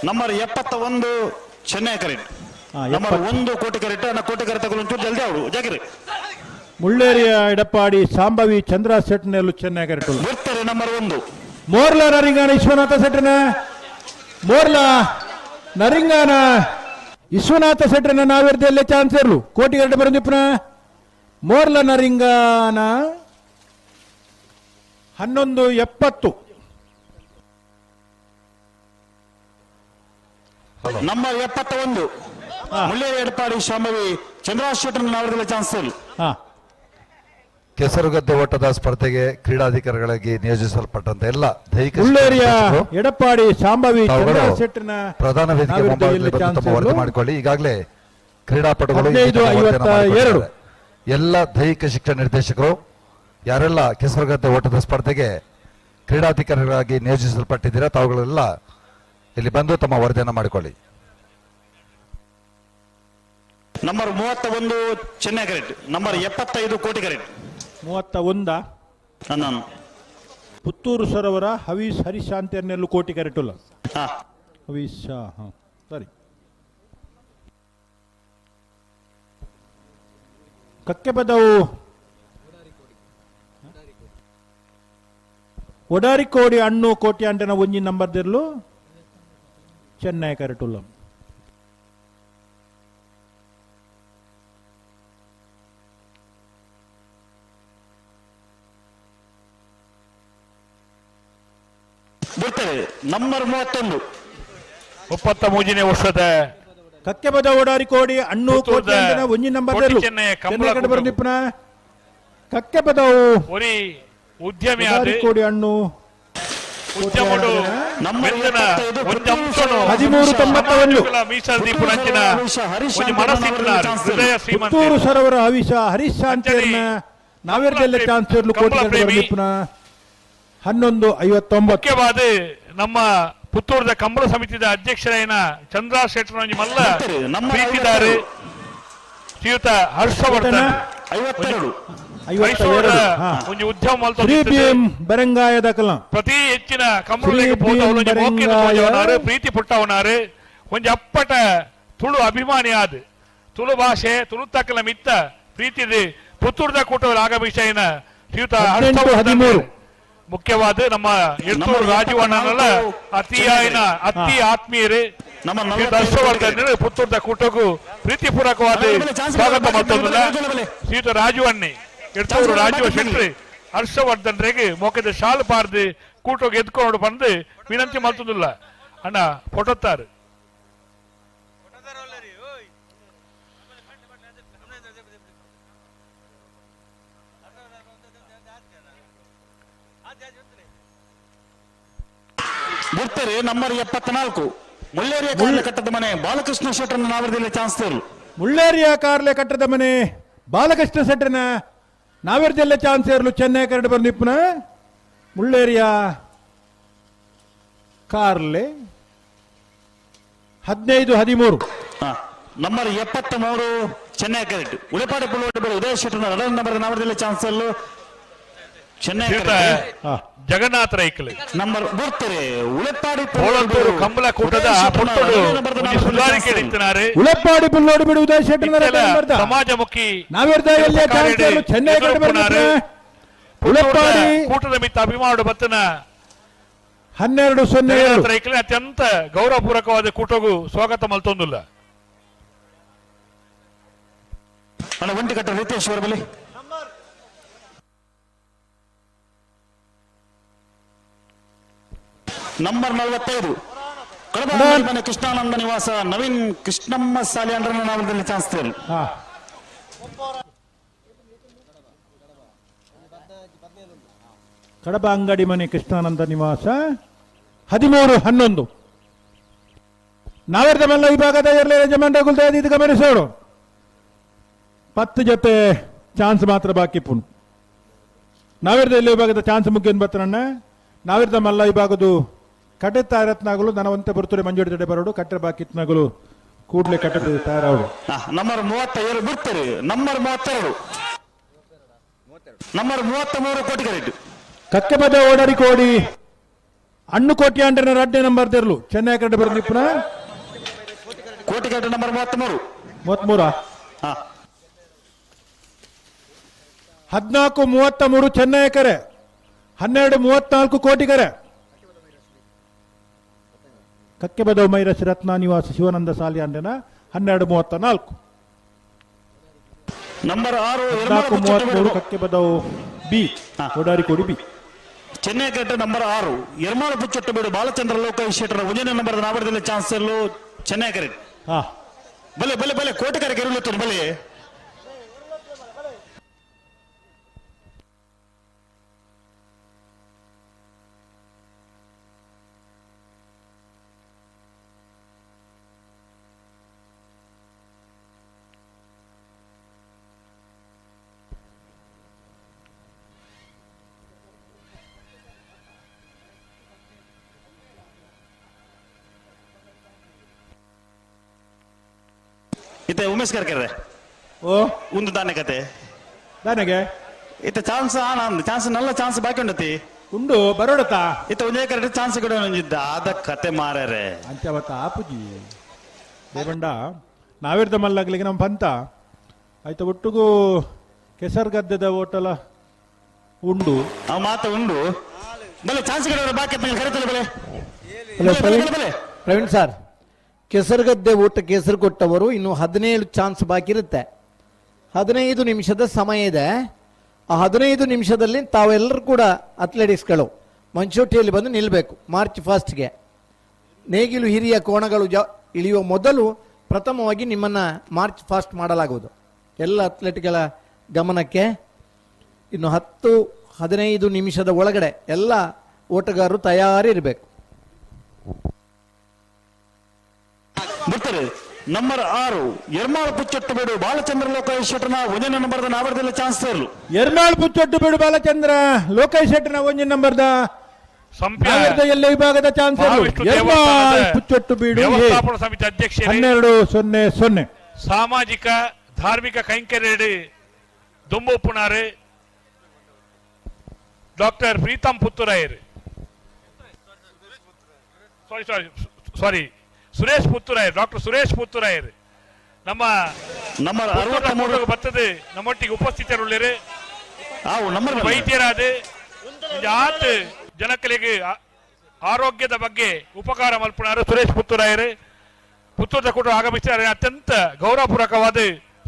ನಂಬರ್ 71 ಚೆನ್ನೈ ಕರೆಟ್. ನಂಬರ್ 1 ಕೋಟಿ ಕರೆಟ್. ಕೋಟಿ ಕರೆ ತಗೊಂಡು ಜಲ್ದಿ ಅವರು ಜಾಗಿರಿ. ಮುಳ್ಳೇರಿಯ ಎಡಪ್ಪಾಡಿ ಸಾಂಬವಿ ಚಂದ್ರ ಸೆಟ್ನಲ್ಲೂ ಚೆನ್ನೈ ಕರೆಟ್ ಬರ್ತಾರೆ. ನಂಬರ್ 1 ಮೋರ್ಲ ನರಿಂಗಾನ ವಿಶ್ವನಾಥ ಸೆಟ್ರನ ಮೋರ್ಲ ನರಿಂಗಾನ ವಿಶ್ವನಾಥ ಸೆಟ್ರನ ನಾವಿರ್ದೆಲ್ಲೇ ಚಾನ್ಸ್ ಇರಲು ಕೋಟಿ ಕರೆಟ್ ಬರಂದಿಪ್ಪನ ಮೋರ್ಲ ನರಿಂಗಾನ 11:70. ನಂಬರ್ 71 ಮುಳ್ಳೇರಿ ಎಡಪಾಡಿ ಶಾಂಭವಿ ಚಂದ್ರಶೇಖರ್ ನಾವರದಲ್ಲ ಚಾನ್ಸ್. ಕೆಸರುಗದ್ದೆ ಓಟದ ಸ್ಪರ್ಧೆಗೆ ಕ್ರೀಡಾಧಿಕಾರಿಗಳಾಗಿ ನಿಯೋಜಿಸಲ್ಪಟ್ಟಂತ ಎಲ್ಲ ದೈಹಿಕ ಮುಳ್ಳೇರಿಯ ಎಡಪಾಡಿ ಶಾಂಭವಿ ಚಂದ್ರಶೇಖರ್ನ ಪ್ರಧಾನ ವೇದಿಕೆ ಮುಂಭಾಗದಲ್ಲಿ ಬಂದು ತಮ್ಮ ವರದಿ ಮಾಡಿಕೊಳ್ಳಿ. ಈಗಾಗಲೇ ಕ್ರೀಡಾಪಟುಗಳು ಎಲ್ಲ ದೈಹಿಕ ಶಿಕ್ಷಣ ನಿರ್ದೇಶಕರು ಯಾರೆಲ್ಲ ಕೆಸರುಗದ್ದೆ ಓಟದ ಸ್ಪರ್ಧೆಗೆ ಕ್ರೀಡಾಧಿಕಾರಿಗಳಾಗಿ ನಿಯೋಜಿಸಲ್ಪಟ್ಟಿದ್ದೀರಾ ತಾವುಗಳೆಲ್ಲ ಇಲ್ಲಿ ಬಂದು ತಮ್ಮ ವರದಿಯನ್ನು ಮಾಡಿಕೊಳ್ಳಿ. ನಂಬರ್ 31 ಚೆನ್ನೈ ಕರೆಟ್. ನಂಬರ್ 75 ಕೋಟಿ ಕರೆಟ್. 31 ನಾನು ಪುತ್ತೂರು ಸರೋವರ ಹವೀಸ್ ಹರಿಶಾಂತಿಯನ್ನೆಲ್ಲೂ ಕೋಟಿ ಕರೆಟುಲ್ಲ ಹವೀಸ್ ಹಾಂ ಸರಿ ಕಕ್ಕೆಪದವು ಒಡಾರಿಕೋಡಿ ಅಣ್ಣು ಕೋಟಿ ಅಂಟನ ಒಂಜಿ ನಂಬರ್ ದಿರ್ಲು ಚೆನ್ನೈ ಕರೆಟುಲ್ಲ ಬಿಡ್ತೇವೆ ನಂಬರ್ 31 33ನೇ ವರ್ಷದ ಕಕ್ಕೆಪದ ಓಡಾರಿಕೋಡಿ ಅಣ್ಣು ಕೋಟಿ ಅಂಟನ ಒಂಜಿ ನಂಬರ್ ದಿರ್ಲು ಚೆನ್ನೈ ಕಡೆ ಬರ್ದಿಪ್ಪನ ಕಕ್ಕೆಪದವು ಒರಿ ಉದ್ಯಮಿ ಕೋಡಿ ಹಣ್ಣು ಉದ್ಯಮಡು 1391 ಪುತ್ತೂರು ಸರೋವರ ಹವಿಷ ಹರೀಶ್ ಶಾಂತಿಯನ್ನ ನಾವೇರ್ದೆಲ್ಲ ಚಾನ್ಸ್ ಕೋಟಿ 11:59. ಮುಖ್ಯವಾದ ನಮ್ಮ ಪುತ್ತೂರದ ಕಂಬಳ ಸಮಿತಿಯ ಅಧ್ಯಕ್ಷರಾಯನ ಚಂದ್ರ ಶೆಟ್ಟರ್ ಮಲ್ಲ ಪ್ರೀತಿದಾರೆ ಶ್ರೀಯುತ ಹರ್ಷವರ್ಧನ್ 52 ಪ್ರತಿ ಹೆಚ್ಚಿನ ಕಂಬಳಕ್ಕೆ ಪ್ರೀತಿ ಪುಟ್ಟವನಾರು ಒಂಜಿ ಅಪ್ಪಟ ತುಳು ಅಭಿಮಾನಿ ಆದ ತುಳು ಭಾಷೆ ತುಳು ತಕ್ಕಲ ಮಿತ್ತ ಪ್ರೀತಿದೆ ಪುತ್ತೂರದ ಕೂಟವರು ಆಗಮಿಸೈನ ಶ್ರೀಯುತ ಹರ್ಷವರ್ಧನ್. ಮುಖ್ಯವಾದ ನಮ್ಮ ಎರ್ತೂರು ರಾಜೀವಣ್ಣನಲ್ಲ ಅತಿ ಅತಿ ಆತ್ಮೀಯರು ಹರ್ಷವರ್ಧನ್ ಪುತ್ತೂರದ ಕೂಟಕ್ಕೂ ಪ್ರೀತಿಪೂರ್ವಕವಾದ ಸ್ವಾಗತ ಮತ್ತೊಂದಲ್ಲ ಶ್ರೀಯುತ ರಾಜೀವಣ್ಣಿ ಎರ್ತೂರು ರಾಜೀವ ಶೆಟ್ಟಿ ಹರ್ಷವರ್ಧನ್ ರೇಗೆ ಮೋಕದ ಶಾಲು ಪಾರ್ದು ಕೂಟೋಗಿ ಎದ್ಕೊಂಡು ಬಂದು ವಿನಂತಿ ಮಲ್ತದಿಲ್ಲ ಅಣ್ಣ ಫೋಟೋತ್ತಾರು ಬಿಡ್ತಾರೆ ನಂಬರ್ 74 ಮುಳ್ಳೇರಿಯ ಕಾರ್ಲೆ ಕಟ್ಟದ ಮನೆ ಬಾಲಕೃಷ್ಣ ಶೆಟ್ಟರ್ನ ನಾವರದಲ್ಲಿ ಚಾನ್ಸ್ ತೇರು. ಮುಳ್ಳೇರಿಯ ಕಾರ್ಲೆ ಕಟ್ಟದ ಮನೆ Balakrishna ಶೆಟ್ಟರ್ನ ನಾವೆರ್ದೆಲ್ಲ chance ಏರ್ಲು Chennai curd ಬಂದಿಪ್ಪನ Mulleria Karle 15-13. Number 73 Chennai correct Ulipadi ಪುಲ್ವಟ್ಟಿ ಬೇಡ ಉದಯ ಶೆಟ್ಟರ್ನ ಎರಡನೇ ನಂಬರ್ ನಾವರದಲ್ಲಿ ಚಾನ್ಸ್ ಅಲ್ಲೂ ಚೆನ್ನೈ ಜಗನ್ನಾಥ ರೈಕಲ್ ನಂಬರ್ ಬರ್ತಾರೆ ಉಳೆಪಾಡಿ ಪೋಳಂತೂರು ಕಂಬಳ ಕೂಟದ ಉಳೆಪಾಡಿ ಪುಲ್ಲೋಡು ಬಿಡು ಉದಯ ಶೆಟ್ಟರ್ ಸಮಾಜಮುಖಿ ಚೆನ್ನೈ ಉಳೆಪಾಡಿ ಕೂಟದ ಮಿತ್ತ ಅಭಿಮಾನ ಬತ್ತನ 12-07 ರೈಕಲ್ ಅತ್ಯಂತ ಗೌರವಪೂರ್ವಕವಾದ ಕೂಟಗೂ ಸ್ವಾಗತ ಮಲ್ತೊಂದಿಲ್ಲ. ಒಂಟಿಕಟ್ಟ ರಿತೇಶ್ವರ ಬಲಿ ನಂಬರ್ 45 ಕಡಬ ಕೃಷ್ಣಾನಂದ ನಿವಾಸ ನವೀನ್ ಕೃಷ್ಣಮ್ಮ ಸಾಲಿಯಾಂಡ್ರನ ನಾಮದಲ್ಲಿ ಚಾನ್ಸ್ ತೇರು. ಕಡಬ ಅಂಗಡಿ ಮನೆ ಕೃಷ್ಣಾನಂದ ನಿವಾಸ 13-11. ನಾವೆರ್ದ ಮಲ್ಲ ವಿಭಾಗದ ಯಜಮಾನ ಇದು ಗಮನಿಸೋಡು 10 ಜೊತೆ ಚಾನ್ಸ್ ಮಾತ್ರ ಬಾಕಿ ಪುಣ್. ನಾವೆರ್ದ ಎಲ್ಲ ವಿಭಾಗದ ಚಾನ್ಸ್ ಮುಖ್ಯ ಬತ್ತನಣ್ಣ ನಾವಿರ್ದ ಮಲ್ಲ ವಿಭಾಗದು ಕಟ್ಟೆ ತಯಾರತ್ನಾಗಲು ನನವಂತೆ ಬರ್ತದೆ ಮಂಜೂರು ಜಡೆ ಬರೋಡು ಕಟ್ಟೆ ಬಾಕಿತ್ನಾಗಲು ಕೂಡಲೇ ಕಟ್ಟೆ ತಯಾರಾಗು. ನಂಬರ್ 37 ಬಿಡ್ತಾರೆ ನಂಬರ್ 32 ನಂಬರ್ 33 ಕೋಟಿ ಕರೆಕ್ಟ್ ಕಕ್ಕೆಪದ ಓಡಾರಿ ಕೋಡಿ ಅಣ್ಣು ಕೋಟಿ ಅಂಡ್ರನ ರಡ್ಡೆ ನಂಬರ್ ತೆರಲು ಚೆನ್ನೈ ಕಡೆ ಬರೋದು ಪುನಃ ಕೋಟಿ ಕರೆಕ್ಟ್ ನಂಬರ್ 33 33 14-33 ಚೆನ್ನೈ ಕರೆ 12-34 ಕೋಟಿ ಕರೆ ಕಕ್ಕೆಬದವು ಮೈರಸಿ ರತ್ನ ನಿವಾಸ ಶಿವಾನಂದ ಸಾಲಿಯಾಂಡನ 12-34. Number 6 14-33 Kakkebadavu B Odarikodi B Chennaya ಕರೆಕ್ಟ್ ನಂಬರ್ 6 ಎರ್ಮಾಳ ಪುಚ್ಚೊಟ್ಟು ಬೇಡು ಬಾಲಚಂದ್ರ ಲೋಕ ಶೆಟ್ಟರ್ ಒಂದನೇ ನಂಬರ್ ನಾವರದಲ್ಲಿ ಚಾನ್ಸ್ ಎಲ್ಲು ಚೆನ್ನೈ ಕರೆಕ್ಟ್. ಬಲೆ ಬಲೆ ಬಲೆ ಕೋಟಿ ಕರೆ ಕೆರಳುತ್ತ ಬಲೆ ಇತ್ತೆ ಉಮೇಶ್ ಕರ್ಕರ್ರೆ ಓ ಒಂದು ದಾನೆ ಕತೆ ದಾನೆಗೆ ಇತ್ತೆ ಚಾನ್ಸ್ ಆನ ಚಾನ್ಸ್ ನಲ್ಲ ಚಾನ್ಸ್ ಬಾಕಿ ಉಂಡತಿ. ಉಂಡು ಬರೋಡತಾ ಇತ್ತ ಒಂದೇ ಕರೆಕ್ಟ್ ಚಾನ್ಸ್ ಕೂಡ ಆದ ಕತೆ ಮಾರರೆ ಅಂಚವತ್ತ ಆಪುಜಿ ದೇವಂಡ ನಾವಿರ್ದ ಮಲ್ಲಗ್ಲಿಗೆ ನಮ್ಮ ಪಂತ ಆಯ್ತ ಒಟ್ಟುಗೂ ಕೆಸರ್ಗದ್ದೆದ ಹೋಟೆಲ ಉಂಡು ಆ ಮಾತ ಉಂಡು ಬಲೆ ಚಾನ್ಸ್ ಕಡೆ ಬಾಕಿ ಕರೆತಲ್ಲ ಬಲೆ. ಹಲೋ ಪ್ರವೀಣ್ ಸರ್, ಕೆಸರುಗದ್ದೆ ಊಟಕ್ಕೆ ಹೆಸರು ಕೊಟ್ಟವರು ಇನ್ನು 17 ಚಾನ್ಸ್ ಬಾಕಿ ಇರುತ್ತೆ. 15 ನಿಮಿಷದ ಸಮಯ ಇದೆ. ಆ 15 ನಿಮಿಷದಲ್ಲಿ ತಾವೆಲ್ಲರೂ ಕೂಡ ಅಥ್ಲೆಟಿಕ್ಸ್ಗಳು ಮಂಚೋಟಿಯಲ್ಲಿ ಬಂದು ನಿಲ್ಲಬೇಕು. ಮಾರ್ಚ್ ಫಸ್ಟ್ಗೆ ನೇಗಿಲು ಹಿರಿಯ ಕೋಣಗಳು ಇಳಿಯುವ ಮೊದಲು ಪ್ರಥಮವಾಗಿ ನಿಮ್ಮನ್ನು ಮಾರ್ಚ್ ಫಾಸ್ಟ್ ಮಾಡಲಾಗುವುದು. ಎಲ್ಲ ಅಥ್ಲೆಟ್ಗಳ ಗಮನಕ್ಕೆ, ಇನ್ನು 10-15 ನಿಮಿಷದ ಒಳಗಡೆ ಎಲ್ಲ ಓಟಗಾರರು ತಯಾರಿರಬೇಕು. ಬರ್ತಾರೆ ನಂಬರ್ 6 ಎರ್ಮಾಳು ಪುಚ್ಚೊಟ್ಟು ಬೇಡು ಬಾಲಚಂದ್ರ ಲೋಕೇಶ್ ಶೆಟ್ಟರ್ನ ಒಂದನೇ ನಂಬರ್ದ ನಾವರದಲ್ಲಿ ಚಾನ್ಸ್ ತರಲು. ಎರ್ಮಾಳು ಪುಚ್ಚೊಟ್ಟು ಬೇಡು ಬಾಲಚಂದ್ರ ಲೋಕೇಶ್ ಶೆಟ್ಟರ್ನ ಒಂದನೇ ನಂಬರ್ದ ಎಲ್ಲ ವಿಭಾಗದ ಚಾನ್ಸ್ ಎರ್ಮಾಳು ಪುಚ್ಚೊಟ್ಟು ಬೀಡು ವ್ಯವಸ್ಥಾಪನಾ ಸಮಿತಿ ಅಧ್ಯಕ್ಷ 12:00. ಸಾಮಾಜಿಕ ಧಾರ್ಮಿಕ ಕೈಂಕರ್ಯಡಿ ದುಂಬುಪುಣಾರೆ doctor Preetham Puthurayar, sorry sorry sorry Suresh Puthurayar, doctor Suresh Puthurayar ನಮ್ಮ ನಮ್ಮ 63 ಬರ್ತದೆ ನಮ್ಮೊಟ್ಟಿಗೆ ಉಪಸ್ಥಿತರುಳ್ಳರು. ವೈದ್ಯರಾದ ಆತ ಜನಕಲಿಗೆ ಆರೋಗ್ಯದ ಬಗ್ಗೆ ಉಪಕಾರ ಮಲ್ಪುಣಾರು ಸುರೇಶ್ ಪುತ್ತೂರಾಯರು ಪುತ್ತೂರದ ಕೂಡ ಆಗಮಿಸಿದ್ದಾರೆ. ಅತ್ಯಂತ ಗೌರವಪೂರ್ವಕವಾದ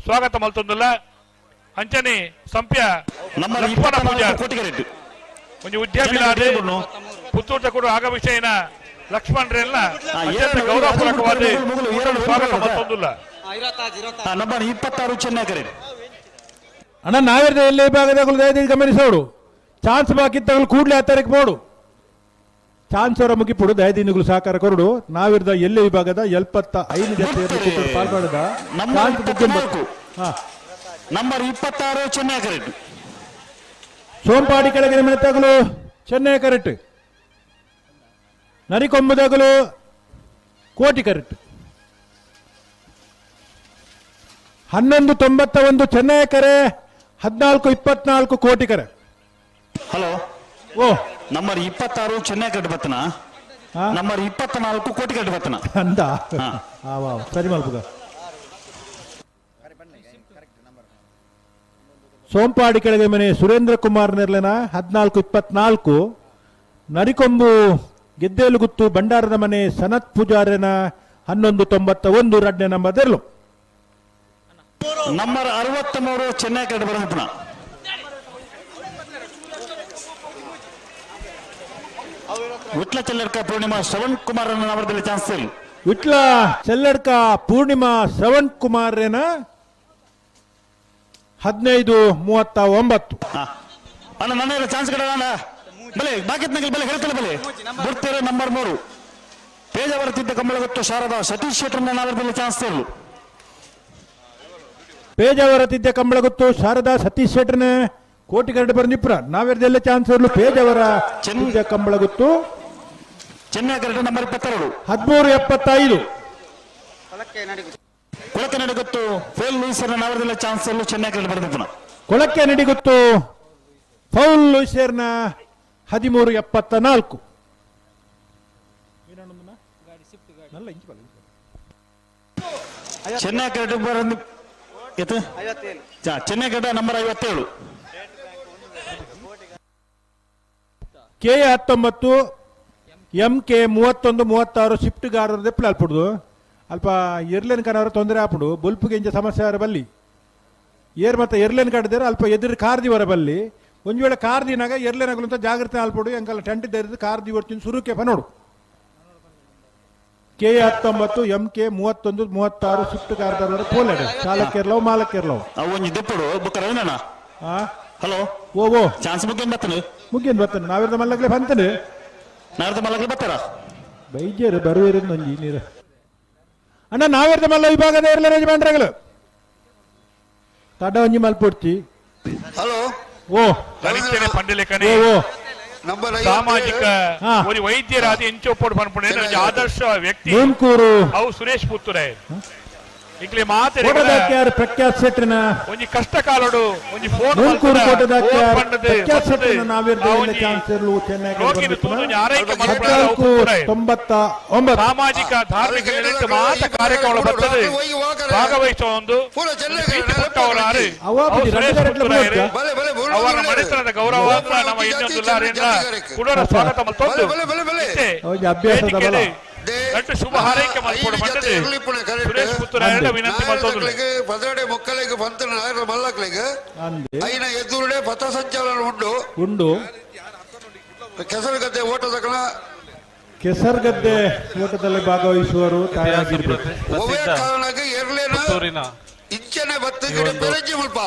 ಸ್ವಾಗತ ಮಲ್ತೊಂದಿಲ್ಲ. ಅಂಚನೆ ಸಂಪ್ಯ ಲಕ್ಷ್ಮಣ ಪೂಜಾರ್ ಒಂದು ಉದ್ಯಮಿಲಾದ ಪುತ್ತೂರದ ಕೂಡ ಆಗಮಿಸಿನ ಲಕ್ಷ್ಮಣ್ ರೆಲ್ಲ ಅತ್ಯಂತ ಗೌರವಪೂರ್ವಕವಾದ ಸ್ವಾಗತ ಮಲ್ತೊಂದಿಲ್ಲ. ನಂಬರ್ 26 ಚೆನ್ನೈ ಅಣ್ಣ ನಾವಿರದ ಎಲ್ಲಿ ವಿಭಾಗದ ಗಮನಿಸೋಡು ಚಾನ್ಸ್ ಬಾಕಿ ತಗಲು ಕೂಡಲೇ ಆತರಕ್ಕೆ ಬೋಡು ಚಾನ್ಸ್ ಅವರ ಮುಗಿಪುಡು ದಯದಿನಗಳು ಸಹಕಾರ ಕೊರಡು. ನಾವಿರದ ಎಲ್ಲಿ ವಿಭಾಗದ 75 ಜೊತೆ ಪಾಲ್ಪಡದ ನಂಬರ್ 26 ಚೆನ್ನೈ ಕರೆಕ್ಟ್. ಸೋಂಪಾಡಿ ಕೆಳಗಿನ ಮನೆ ತಗಲು ಚೆನ್ನೈ ಕರೆಕ್ಟ್. ನರಿಕೊಂಬು ತಗಲು ಕೋಟಿ ಕರೆಕ್ಟ್. 11:91 ಚೆನ್ನೈ ಕರೆ, 14:24 ಕೋಟಿ ಕರೆ. ಹಲೋ ಓ ನಂಬರ್ 26 ಚೆನ್ನೈ ಕರೆಕ್ಟ್ ಬತ್ತನ, ನಂಬರ್ 24 ಕೋಟಿ ಕರೆಕ್ಟ್ ಬತ್ತನ ಅಂದ ಸರಿ ಮಲ್ಪುಗ. ಸೋಂಪಾಡಿ ಕೆಳಗೆ ಮನೆ ಸುರೇಂದ್ರ ಕುಮಾರ್ ನೆರ್ಲೆನ 14:24. ನರಿಕೊಂಬು ಗೆದ್ದೇಲುಗುತ್ತು ಭಂಡಾರದ ಮನೆ ಸನತ್ ಪೂಜಾರನ 11:91 ಎರಡನೇ ನಂಬರ್ ದೆರ್ಲು. ನಂಬರ್ 63 ಚೆನ್ನೈ ಕರೆಕ್ಟ್ ಬರೋಣ. ವಿಟ್ಲ ಚೆಲ್ಲಡ್ಕ ಪೂರ್ಣಿಮಾ ಶ್ರವಣ್ ಕುಮಾರ್ ಅವರದಲ್ಲಿ ಚಾನ್ಸ್ ಇಲ್ಲ. ವಿಟ್ಲ ಚೆಲ್ಲಡ್ಕ ಪೂರ್ಣಿಮಾ ಶ್ರವಣ್ ಕುಮಾರ್ನ 15:39. ಅಣ್ಣ ನನ್ನ ಚಾನ್ಸ್ ಕಡೆ ಅಣ್ಣ ಬಲೆ ಬಾಕಿ ಬಲೆ ಹೇಳ್ತಲ್ಲ ಬಲೆ ಬರ್ತಾರೆ. ನಂಬರ್ 3 ಪೇಜಾವರ ತಿದ್ದ ಕಂಬಳಗೊತ್ತು ಶಾರದಾ ಸತೀಶ್ ಶೆಟ್ಟರ್ನ ಅವರದಲ್ಲಿ ಚಾನ್ಸ್ ಇರಲು. ಪೇಜಾವರ ತಿದ್ದ ಕಂಬಳಗೊತ್ತು ಶಾರದಾ ಸತೀಶ್ ಶೆಟ್ಟರ್ನ ಕೋಟಿ ಕರಡು ಬಂದಿಪ್ರ ನಾವೆಲ್ಲ ಚಾನ್ಸ್ ಇರಲು. Pejawar ತಿದ್ದ ಕಂಬಳಗುತ್ತು Chennai curd number 22 13:75. Kolake ನಡಿಗುತ್ತು foul ಲೂಯಿಸರ್ನ ನಾವರದಲ್ಲಿ chance ಇರಲು Chennai curd ಬಂದಿಪ್ಪನ. Kolake ನಡಿಗುತ್ತು foul ಲೂಯಿಸರ್ನ 13:74. Chennai curd Chennai curd number 57. K 19 M K 31 36 shift ಗಾರರ ದೆಪ್ಪಲು ಅಲ್ಪುಡ್ದು ಅಲ್ಪ ಎರ್ಲೇನ್ ಕನವರ ತೊಂದರೆ ಆಪುಡು ಬೊಲ್ಪುಗೆ ಇಂಚ ಸಮಸ್ಯೆ ಅವರ ಬಲ್ಲಿ ಏರ್ ಮತ್ತೆ ಎರ್ಲೇನ್ ಕಡ್ದೇರ ಅಲ್ಪ ಎದುರು ಕಾರ್ದಿ ಹೊರ ಬಲ್ಲಿ ಒಂದು ವೇಳೆ ಕಾರ್ದಿನಾಗ ಎರ್ಲೇನ್ ಆಗಲು ಅಂತ ಜಾಗ್ರತೆ ಅಲ್ಪಡು ಎಂಕಲ್ಲ ಟೆಂಟ್ ಧರಿದು ಕಾರ್ದಿ ಹೊರ್ತೀನಿ ಸುರುಕೆ ನೋಡು. K 19 M K 31 36 shift ಕಾರ್ದವರ ಪೋಲೆಡ್ ಚಾಲಕಿರ್ಲವು ಮಾಲಕಿರ್ಲವು ಒಂಜಿ ದೆಪ್ಪಡು ಬೊಕ್ಕ ರವೀಂದ್ರಣ್ಣ. ಹಲೋ ಓ ಓ ಚಾನ್ಸ್ ಮುಗಿಯನ್ ಬರ್ತಾನೆ ಮುಗಿಯನ್ ಬರ್ತಾನೆ ನಾವಿರ್ದ ಮಲ್ಲಗ್ಲೆ ಬಂತಾನೆ ನಾವಿರ್ದ ಮಲ್ಲಗ್ಲೆ ಬರ್ತಾರ ಬೈಜರು ಬರುವಿರು ಒಂಜಿ ನೀರು ಅಣ್ಣ ನಾವಿರ್ದ ಮಲ್ಲ ವಿಭಾಗದ ಇರಲ ಯಜಮಾನ್ರಗಳು ತಡ ಒಂಜಿ ಮಲ್ಪೊಡ್ತಿ. ಹಲೋ ಓ ದಲಿತನೆ ಪಂಡಲೇಖನೆ ಓ ಸಾಮಾಜಿಕ ವೈದ್ಯರಾದ ಎಂಚೋಪೋಡು ಪನ್ಪುಣೆ ಆದರ್ಶ ವ್ಯಕ್ತಿ ತುಮಕೂರು ಅವು ಸುರೇಶ್ ಪುತ್ತೂರಾಯರ್. ಇಕ್ಲಿ ಮಾತೆ ಪ್ರಖ್ಯಾತ್ ಶೆಟ್ಟರ್ನ ಒಂಜಿ ಕಷ್ಟ ಕಾಲಡು ಒಂಜಿ ಫೋನ್ ಮೂಲ್ಕೂರು ಕೋಟದಾಕ್ಯಾರ್ ಪ್ರಖ್ಯಾತ್ ಶೆಟ್ಟರ್ನ ನಾವಿರ್ದ ಚಾನ್ಸ್ ಇರಲು ಚೆನ್ನೈ 14-99 ಸಾಮಾಜಿಕ ಧಾರ್ಮಿಕ ನೆಲೆಟ್ಟು ಮಾತ ಕಾರ್ಯಕ್ರಮ ಬರ್ತದೆ ಭಾಗವಹಿಸುವ ಒಂದು ಅವರ ಮನೆತನದ ಗೌರವ ನಮ್ಮ ಇನ್ನೊಂದು ಕುಡರ ಸ್ವಾಗತ ಮತ್ತೊಂದು ಶುಭ ಹಾರೈಕೆ ಸುರೇಶ್ ಪುತ್ತೂರಾಯರ ವಿನಂತಿ ಪದರಡೆ ಮಕ್ಕಳಿಗೆ ಬಂತ ಮಲ್ಲಕ್ಲಿಗೆ ಐನ ಎದುರುಡೆ ಪಥ ಸಂಚಾಲನ ಉಂಟು ಉಂಡು ಕೆಸರುಗದ್ದೆ ಓಟದ ಕೆಸರುಗದ್ದೆ ಓಟದಲ್ಲಿ ಭಾಗವಹಿಸುವರು ತಯಾರಾಗಿರಬೇಕು. ಇಂಚನೆ ಬತ್ತು ಪೆರಜ್ಜಿ ಮುಲ್ಪ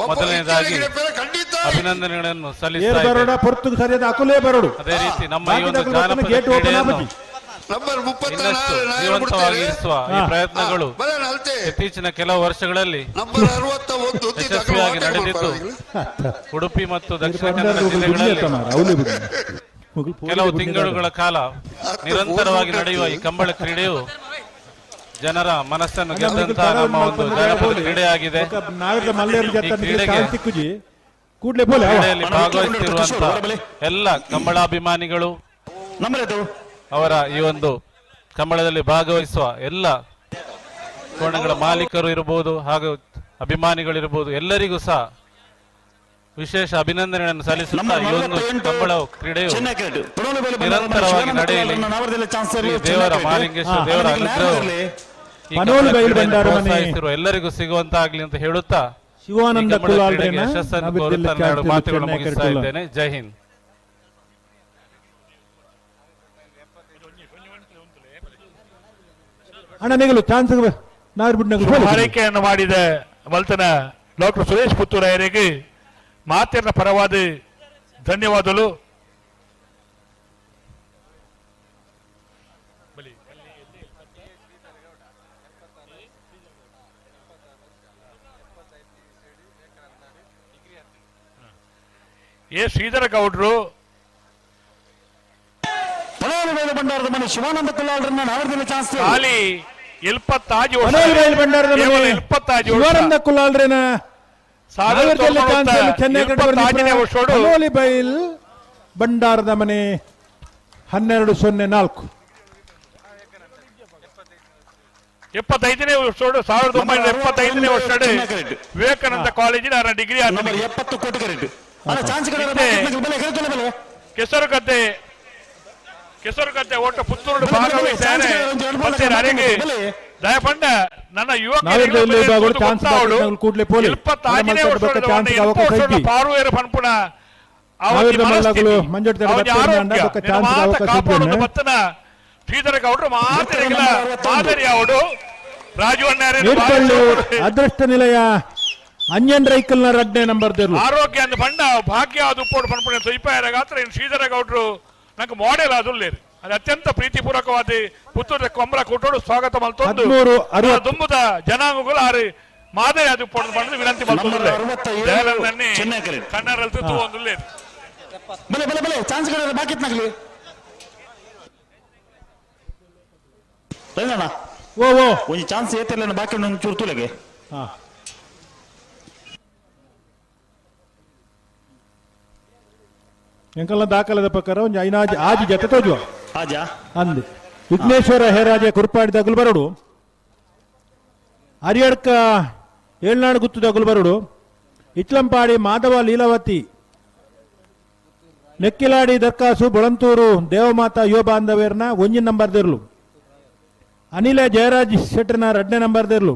ಮೊದಲನೇದಾಗಿ ಅಭಿನಂದನೆಗಳನ್ನು ಸಲ್ಲಿಸ್ತಾ ಅದೇ ರೀತಿ ನಮ್ಮ ಈ ಒಂದು ಜಾನಪದ ಕ್ರೀಡೆಯನ್ನು ಇನ್ನಷ್ಟು ಜೀವಂತವಾಗಿರಿಸುವ ಈ ಪ್ರಯತ್ನಗಳು ಇತ್ತೀಚಿನ ಕೆಲವು ವರ್ಷಗಳಲ್ಲಿ ಯಶಸ್ವಿಯಾಗಿ ನಡೆದಿದ್ದು ಉಡುಪಿ ಮತ್ತು ದಕ್ಷಿಣ ಕನ್ನಡ ಜಿಲ್ಲೆಗಳಲ್ಲಿ ಕೆಲವು ತಿಂಗಳುಗಳ ಕಾಲ ನಿರಂತರವಾಗಿ ನಡೆಯುವ ಈ ಕಂಬಳ ಕ್ರೀಡೆಯು ಜನರ ಮನಸ್ಸನ್ನು ಗೆದ್ದಂತಹ ನಮ್ಮ ಒಂದು ಜಾನಪದ ಕ್ರೀಡೆಯಾಗಿದೆ. ಈ ಕ್ರೀಡೆಯಲ್ಲಿ ಭಾಗವಹಿಸುತ್ತಿರುವಂತಹ ಎಲ್ಲ ಕಂಬಳಾಭಿಮಾನಿಗಳು ಅವರ ಈ ಒಂದು ಕಂಬಳದಲ್ಲಿ ಭಾಗವಹಿಸುವ ಎಲ್ಲ ಕೋಣಗಳ ಮಾಲೀಕರು ಇರಬಹುದು ಹಾಗೂ ಅಭಿಮಾನಿಗಳಿರಬಹುದು, ಎಲ್ಲರಿಗೂ ಸಹ ವಿಶೇಷ ಅಭಿನಂದನೆಗಳನ್ನು ಸಲ್ಲಿಸುತ್ತಾ ಈ ಒಂದು ಕಂಬಳ ಕ್ರೀಡೆಯು ನಿರಂತರವಾಗಿ ನಡೆಯಲಿ. ದೇವರ ಮಹಾಲಿಂಗೇಶ್ವರ ದೇವರ ಅನುಗ್ರಹ ಪ್ರೋತ್ಸಾಹಿಸಿರುವ ಎಲ್ಲರಿಗೂ ಸಿಗುವಂತಾಗ್ಲಿ ಅಂತ ಹೇಳುತ್ತಾ ಶಿವಾನಂದ ಯಶಸ್ಸನ್ನು ಕೋರುತ್ತಾ ಎರಡು ಮಾತುಗಳನ್ನು ಮುಗಿಸ್ತಾ ಇದ್ದೇನೆ. ಜೈ ಹಿಂದ್. ಹಾರೈಕೆಯನ್ನು ಮಾಡಿದ ಮಲ್ತನ ಡಾಕ್ಟರ್ ಸುರೇಶ್ ಪುತ್ತೂರಾಯರಿಗೆ ಮಾತಿನ ಪರವಾದ ಧನ್ಯವಾದಗಳು. ಎ ಶ್ರೀಧರ ಗೌಡ್ರು ಭಂಡಾರದ ಮನೆ ಶಿವಾನಂದ ಕುಲಾಲ್ರನ್ನ ನಾವರ್ದಿನ ಚಾನ್ಸ್ ಖಾಲಿ ಶಿವಾನಂದ ಕುಲಾಲ್ರೇನ ಬೈಲ್ ಭಂಡಾರದ ಮನೆ 12-04 75ನೇ ವರ್ಷ 1975ನೇ ವರ್ಷ ವಿವೇಕಾನಂದ ಕಾಲೇಜಿನ ಡಿಗ್ರಿ 70 ಕೋಟಿ ಕೆಸರುಗದ್ದೆ ಕೆಸರುಗದ್ದೆ ಓಟ ಪುತ್ತೂರು ಭಾಗವಹಿಸಿದ್ದಾರೆ. ದಯಪಂಡ ನನ್ನ ಯುವಕ ಪಾರುವೇರ ಪನ್ಪುಣ ಕಾಪಾಡೋದು ಬತ್ತನ ಶ್ರೀಧರ ಗೌಡ್ರು ಮಾತರಿಗಿಲ್ಲ ಮಾದರಿ ಅವರು ರಾಜು ಅಣ್ಣ ಅದೃಷ್ಟ ನಿಲಯ ಅಂಜನ್ ರೈಕಲ್ನ ರಡ್ನೇ ನಂಬರ್ ಆರೋಗ್ಯ ಅಂದ ಬಣ್ಣ ಭಾಗ್ಯ ಅದು ಪೋಡು ಪನ್ಪುಣ ಸ್ವೈಪಾಯರ ಗಾತ್ರ ಶ್ರೀಧರ ಗೌಡ್ರು ನಂಗೆ ಮಾಡೆಲ್ ಅದು ಅದು ಅತ್ಯಂತ ಪ್ರೀತಿಪೂರ್ವಕವಾದ ಪುತ್ತೂರ ಕೊಂಬರ ಕೊಟ್ಟೋಡು ಸ್ವಾಗತ ಮಲ್ತೊಂದು ದುಂಬುದ ಜನಾಂಗಗಳು ಆರು ಮಾದರಿ ಅದು ಪೋಡು ಬಣ್ಣದ ವಿನಂತಿ ಮಲ್ತೊಂದು ಕನ್ನಡಲ್ಲಿ ತುತ್ತು ಒಂದು ಬಲೆ ಬಲೆ ಬಲೆ ಚಾನ್ಸ್ ಬಾಕಿ ನಗಲಿ ಓ ಓ ಒಂದು ಚಾನ್ಸ್ ಏತಿಲ್ಲ ಬಾಕಿ ಒಂದು ಚೂರು ತುಲೆಗೆ. ಎಂಕಲ್ನ ದಾಖಲದ ಪ್ರಕಾರ ಒಂದು ಐನಾಜ್ ಆಜಿ ಜೊತೆ ತೋಜುವ ಆಜಾ ಅಂದು ವಿಘ್ನೇಶ್ವರ ಹೇರಾಜೆ ಕುರ್ಪಾಡಿ ದಗುಲು ಬರೋಡು, ಹರಿಯಡ್ಕ ಏಳ್ನಾಡು ಗುತ್ತು ದಗುಲು ಬರೋಡು, ಇಚ್ಲಂಪಾಡಿ ಮಾಧವ ಲೀಲಾವತಿ ನೆಕ್ಕಿಲಾಡಿ ದರ್ಕಾಸು ಬೊಳಂತೂರು ದೇವಮಾತಾ ಯುವ ಬಾಂಧವ್ಯರ್ನ ಒಂಜಿನ ನಂಬರ್ ದಿರ್ಲು, ಅನಿಲ ಜಯರಾಜ್ ಶೆಟ್ಟರ್ನ ಎರಡನೇ ನಂಬರ್ ದಿರ್ಲು,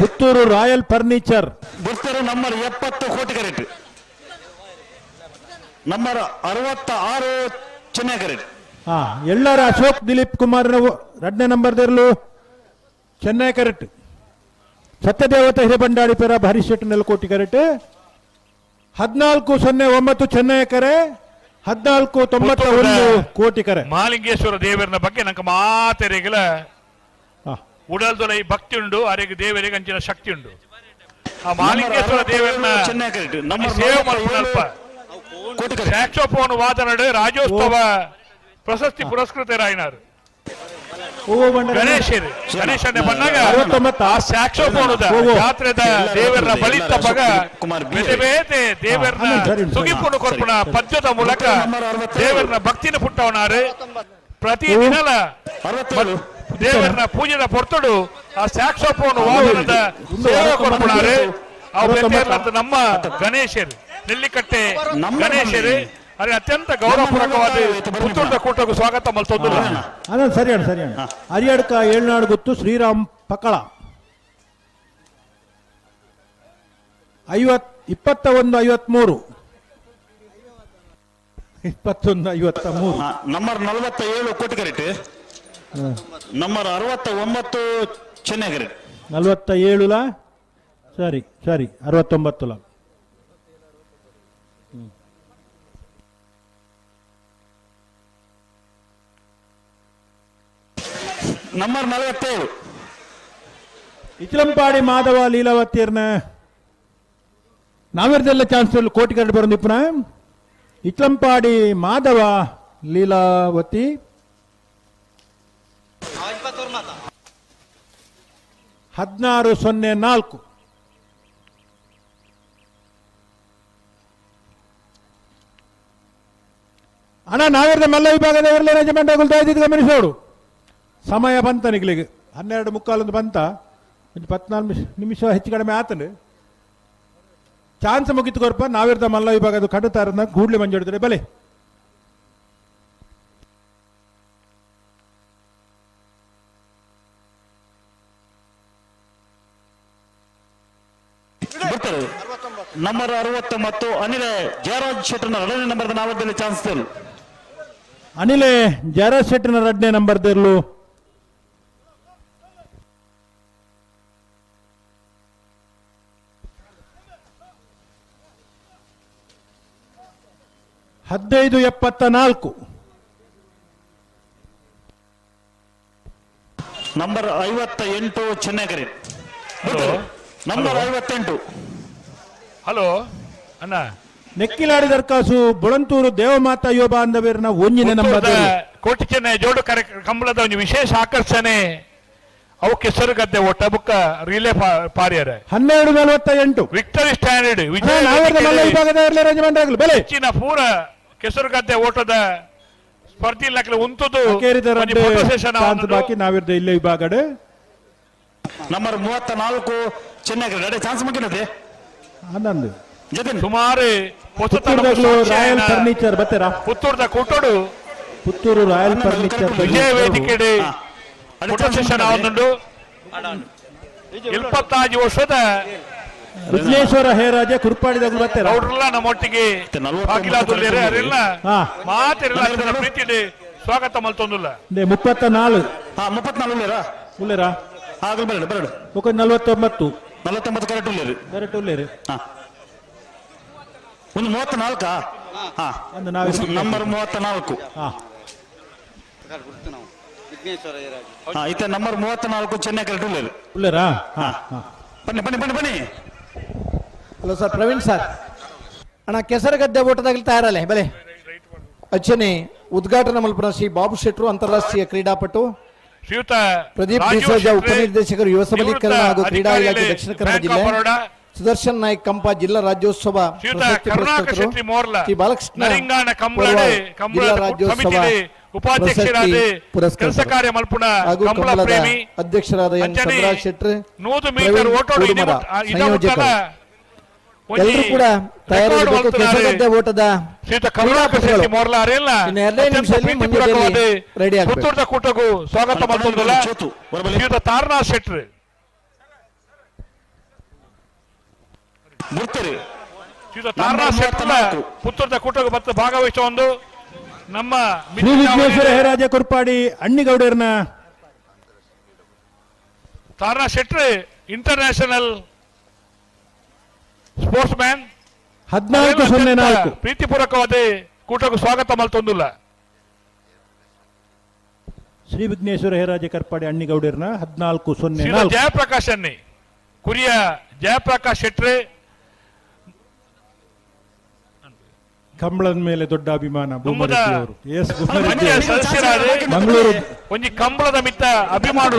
Puttur royal furniture number 70 Koti correct, number 66 Chennaya correct. ಹಾ ಎಲ್ಲರ ಅಶೋಕ್ ದಿಲೀಪ್ ಕುಮಾರ್ ಎರಡನೇ ನಂಬರ್ ದಿರ್ಲು ಚೆನ್ನೈ ಕರೆಕ್ಟ್, ಸತ್ಯದೇವತ ಹಿರೇಬಂಡಾಡಿ ಪೆರ ಹರೀಶ್ ಶೆಟ್ಟರ್ ನೆಲಕೋಟಿ ಕರೆಕ್ಟ್, 14-09 ಚೆನ್ನೈ ಕರೆ, 14.91 ಕೋಟಿ ಕರೆ. ಮಾಲಿಂಗೇಶ್ವರ ದೇವರನ ಬಗ್ಗೆ ನಂಗೆ ಮಾತೆರೆಗಲ ಉಡಲ್ದೊಲೈ ಭಕ್ತಿ ಉಂಡು, ಅರೆಗೆ ದೇವರಿಗೆ ಅಂಚಿನ ಶಕ್ತಿ ಉಂಡು. ಆ ಮಾಲಿಂಗೇಶ್ವರ ದೇವರನ್ನ ಸೇವೆ ಮಲ್ಪುನಲ್ಪ ಸ್ಯಾಕ್ಸೋಫೋನ್ ವಾದನಡು ರಾಜ್ಯೋತ್ಸವ ಪ್ರಶಸ್ತಿ ಪುರಸ್ಕೃತರಾಯಿನಾರು ಗಣೇಶರು. ಗಣೇಶನೇ ಬಂದಾಗ ಸ್ಯಾಕ್ಸೋಫೋನ್ ಜಾತ್ರೆದ ದೇವರ ಬಲಿತ ಪಗ ಬೇತೆ ಬೇತೆ ದೇವರನ್ನ ಸುಗಿಪುನು ಕೊರ್ಪುನ ಪದ್ಯದ ಮೂಲಕ ದೇವರನ್ನ ಭಕ್ತಿನ ಪುಟ್ಟವನಾರು. ಪ್ರತಿದಿನಲ ದೇವರನ್ನ ಪೂಜೆದ ಪೊರ್ತುಡು ಆ ಸ್ಯಾಕ್ಸೋಫೋನ್ ವಾದನದ ಸೇವೆ ಕೊರ್ಪುನಾರು. ನಮ್ಮ ಗಣೇಶರು ನೆಲ್ಲಿಕಟ್ಟೆ ಗಣೇಶರು ಅರೆ ಅತ್ಯಂತ ಗೌರವಪೂರ್ವಕವಾದ ಪುತ್ತೂರದ ಕೂಟಕ್ಕೂ ಸ್ವಾಗತ ಮಲ್ತೊಂದುಲ್ಲ. ಅದ ಸರಿ ಅಣ್ಣ, ಸರಿ ಅಣ್ಣ. ಹರಿಯಡ್ಕ ಏಳ್ನಾಡು ಗೊತ್ತು ಶ್ರೀರಾಮ್ ಪಕಳ 21 53 21 53. ನಂಬರ್ 47 ಕೋಟಿಗರೆಟ್, ನಂಬರ್ 69 ಚೆನ್ನಗರೆ. 47 ಸರಿ ಸರಿ 69. ನಂಬರ್ 47 ಇಚಲಂಪಾಡಿ ಮಾಧವ ಲೀಲಾವತಿಯರ್ನ ನಾವಿರ್ದೆಲ್ಲ ಚಾನ್ಸ್ ಕೋಟಿ ಕರಡು ಬರೋದು ಪುನಃ. ಇಚಲಂಪಾಡಿ ಮಾಧವ ಲೀಲಾವತಿ 16.04. ಅಣ್ಣ ನಾವಿರ್ದ ಮಲ್ಲ ವಿಭಾಗದ ಯಜಮಾನ ಗಮನಿಸೋಡು. ಸಮಯ ಬಂತ ನಿಗ್ಲಿಗೆ 12:45 ಬಂತ, ಒಂದು 14 ನಿಮಿಷ ಹೆಚ್ಚು ಕಡಿಮೆ ಆತನು. ಚಾನ್ಸ್ ಮುಗಿತು ಕೊರ್ಪ ನಾವಿರ್ದ ಮಲ್ಲ ವಿಭಾಗದ ಕಡುತ್ತಾರನ್ನ ಕೂಡ್ಲಿ ಮಂಜೋಡಿದ್ರೆ ಬಲೆ. ನಂಬರ್ 69 ಅನಿಲ ಜಯರಾಜ್ ಶೆಟ್ಟರ್ನ ಎರಡನೇ ನಂಬರ್ ನಾವದಲ್ಲಿ ಚಾನ್ಸ್ ತೇರು. ಅನಿಲೆ ಜಯರಾಜ್ ಶೆಟ್ಟರ್ನ ಎರಡನೇ ನಂಬರ್ ದೇರ್ಲು. ಹದಿನೈದು 74. ನಂಬರ್ 58 ಚೆನ್ನಗರಿ. ನಂಬರ್ 58. ಹಲೋ ಅಣ್ಣ, ನೆಕ್ಕಿಲಾಡಿ ದರ್ಕಾಸು ಬೊಳಂತೂರು ದೇವಮಾತಾ ಯುವ ಬಾಂಧವ್ಯರನ್ನ ಒಂಜಿನ ನಂಬರ್ ಕೋಟಿ ಚೆನ್ನೈ ಜೋಡು ಕಂಬಳದ ಒಂದು ವಿಶೇಷ ಆಕರ್ಷಣೆ ಅವು ಕೆಸರುಗದ್ದೆ ಒಟ್ಟ ಬುಕ್ಕ ರಿಲೇ ಪಾರಿಯರ 12:48 ವಿಕ್ಟರಿ ಸ್ಟ್ಯಾಂಡರ್ಡ್ ವಿಜಯ ಹೆಚ್ಚಿನ ಪೂರ ಕೆಸರುಗದ್ದೆ ಓಟದ ಸ್ಪರ್ಧಿ ಉಂಟುದು ಬಾಕಿ ನಾವಿರ್ದ ಇಲ್ಲೇ ವಿಭಾಗಡೆ. ನಂಬರ್ 34 ಚೆನ್ನೈ ಚಾನ್ಸ್ ಮುಗಿನದೆ ಆನಂದ್ ಸುಮಾರು ರಾಯಲ್ ಫರ್ನಿಚರ್ ಬತ್ತೆರಾ ಪುತ್ತೂರದ ಕೂಟೋಡು ಪುತ್ತೂರು ರಾಯಲ್ ಫರ್ನಿಚರ್ ವಿಜಯ ವೇದಿಕೆ ಫೋಟೋ ಸೆಷನ್ ಆವೊಂದುಂಡು. 25 ವರ್ಷದ ವಿಘ್ನೇಶ್ವರ ಹೇರಾಜ ಕುರ್ಪಾಡಿದಾಗ ಬರ್ತಾರೆ ಅವರೆಲ್ಲ ನಮ್ಮೊಟ್ಟಿಗೆ ಅರೆಲ್ಲ ಮಾತಿರಲ್ಲ ಪ್ರೀತಿ ಸ್ವಾಗತ ಮಲ್ತೊಂದುಲ್ಲ. 34 34 ಉಲ್ಲೇರಾ ಆಗಲ್ ಬರಡು ಬರಡು 49 49 ಕರೆಕ್ಟ್ ಉಲ್ಲೇರಿ ಕರೆಕ್ಟ್ ಉಲ್ಲೇರಿ. ಒಂದು 34 ನಂಬರ್ 34 ಇತ್ತ ನಂಬರ್ 34 ಚೆನ್ನೈ ಕರೆಕ್ಟ್ ಉಲ್ಲೇರಿ ಉಲ್ಲೇರಾ. ಬನ್ನಿ ಬನ್ನಿ ಬನ್ನಿ ಬನ್ನಿ. Hello sir, Praveen sir ಅಣ್ಣ, ಕೆಸರಗದ್ದೆ ಓಟದಾಗಲಿ ತಯಾರಲ್ಲ ಬಲೆ. ಅಚ್ಚನೆ ಉದ್ಘಾಟನಾ ಮಲ್ಪುನ ಶ್ರೀ ಬಾಬು ಶೆಟ್ರು ಅಂತಾರಾಷ್ಟ್ರೀಯ ಕ್ರೀಡಾಪಟು, ಪ್ರದೀಪ್ ಡಿಸೋಜ ಉಪನಿರ್ದೇಶಕರು ಯುವ ಸಬಲೀಕರಣ ಹಾಗೂ ಕ್ರೀಡಾ ಇಲಾಖೆ ದಕ್ಷಿಣ ಕನ್ನಡ ಜಿಲ್ಲೆ, ಸುದರ್ಶನ್ ನಾಯ್ಕ್ ಕಂಪ ಜಿಲ್ಲಾ ರಾಜ್ಯೋತ್ಸವ ಪ್ರಶಸ್ತಿ ಪುರಸ್ಕೃತರು, ಶ್ರೀ ಬಾಲಕೃಷ್ಣ ಜಿಲ್ಲಾ ರಾಜ್ಯೋತ್ಸವ ಪ್ರಶಸ್ತಿ ಪುರಸ್ಕೃತರು ಹಾಗೂ ಕಂಬಳದ ಅಧ್ಯಕ್ಷರಾದ ಎನ್ ಚಂದ್ರರಾಜ್ ಶೆಟ್ರು, ಸಂಯೋಜಕರು ಎಲ್ಲರೂ ಕೂಡ ತಯಾರಾಗಬೇಕು. ಕೆಸರಗದ್ದೆ ಓಟದ ಕ್ರೀಡಾಪಟುಗಳು ಇನ್ನು 2 ನಿಮಿಷದಲ್ಲಿ ಮಂಡ್ಯದಲ್ಲಿ ರೆಡಿ ಆಗಬೇಕು. ಸ್ವಾಗತ ತಾರನಾಥ್ ಶೆಟ್ರು ತಾರನಾಥ್ ಶೆಟ್ಟರ್ ಪುತ್ತೂರದ ಕೂಟಕ್ಕೆ ಮತ್ತು ಭಾಗವಹಿಸುವ ಒಂದು ನಮ್ಮ Shri Vighneshwara ಹೇರಾಜ ಕುರ್ಪಾಡಿ ಅಣ್ಣಿಗೌಡರ್ನ Taranath Shettar international sports man 14:04 ಪ್ರೀತಿಪೂರ್ವಕವಾದ ಕೂಟకు ಸ್ವಾಗತ ಮಲ್ತೊಂದುಲ್ಲ. ಶ್ರೀ ವಿಘ್ನೇಶ್ವರ ಹೇರಾಜ ಕರ್ಪಾಡಿ ಅಣ್ಣಿಗೌಡರ್ನ 14-04. ಜಯಪ್ರಕಾಶ್ ಅನ್ನಿ ಕುರಿಯ ಜಯಪ್ರಕಾಶ್ ಶೆಟ್ರೆ ಕಂಬಳದ ಮೇಲೆ ದೊಡ್ಡ ಅಭಿಮಾನ ಮಂಗಳೂರು ಒಂಜಿ ಕಂಬಳದ ಮಿತ್ತ ಅಭಿಮಾನ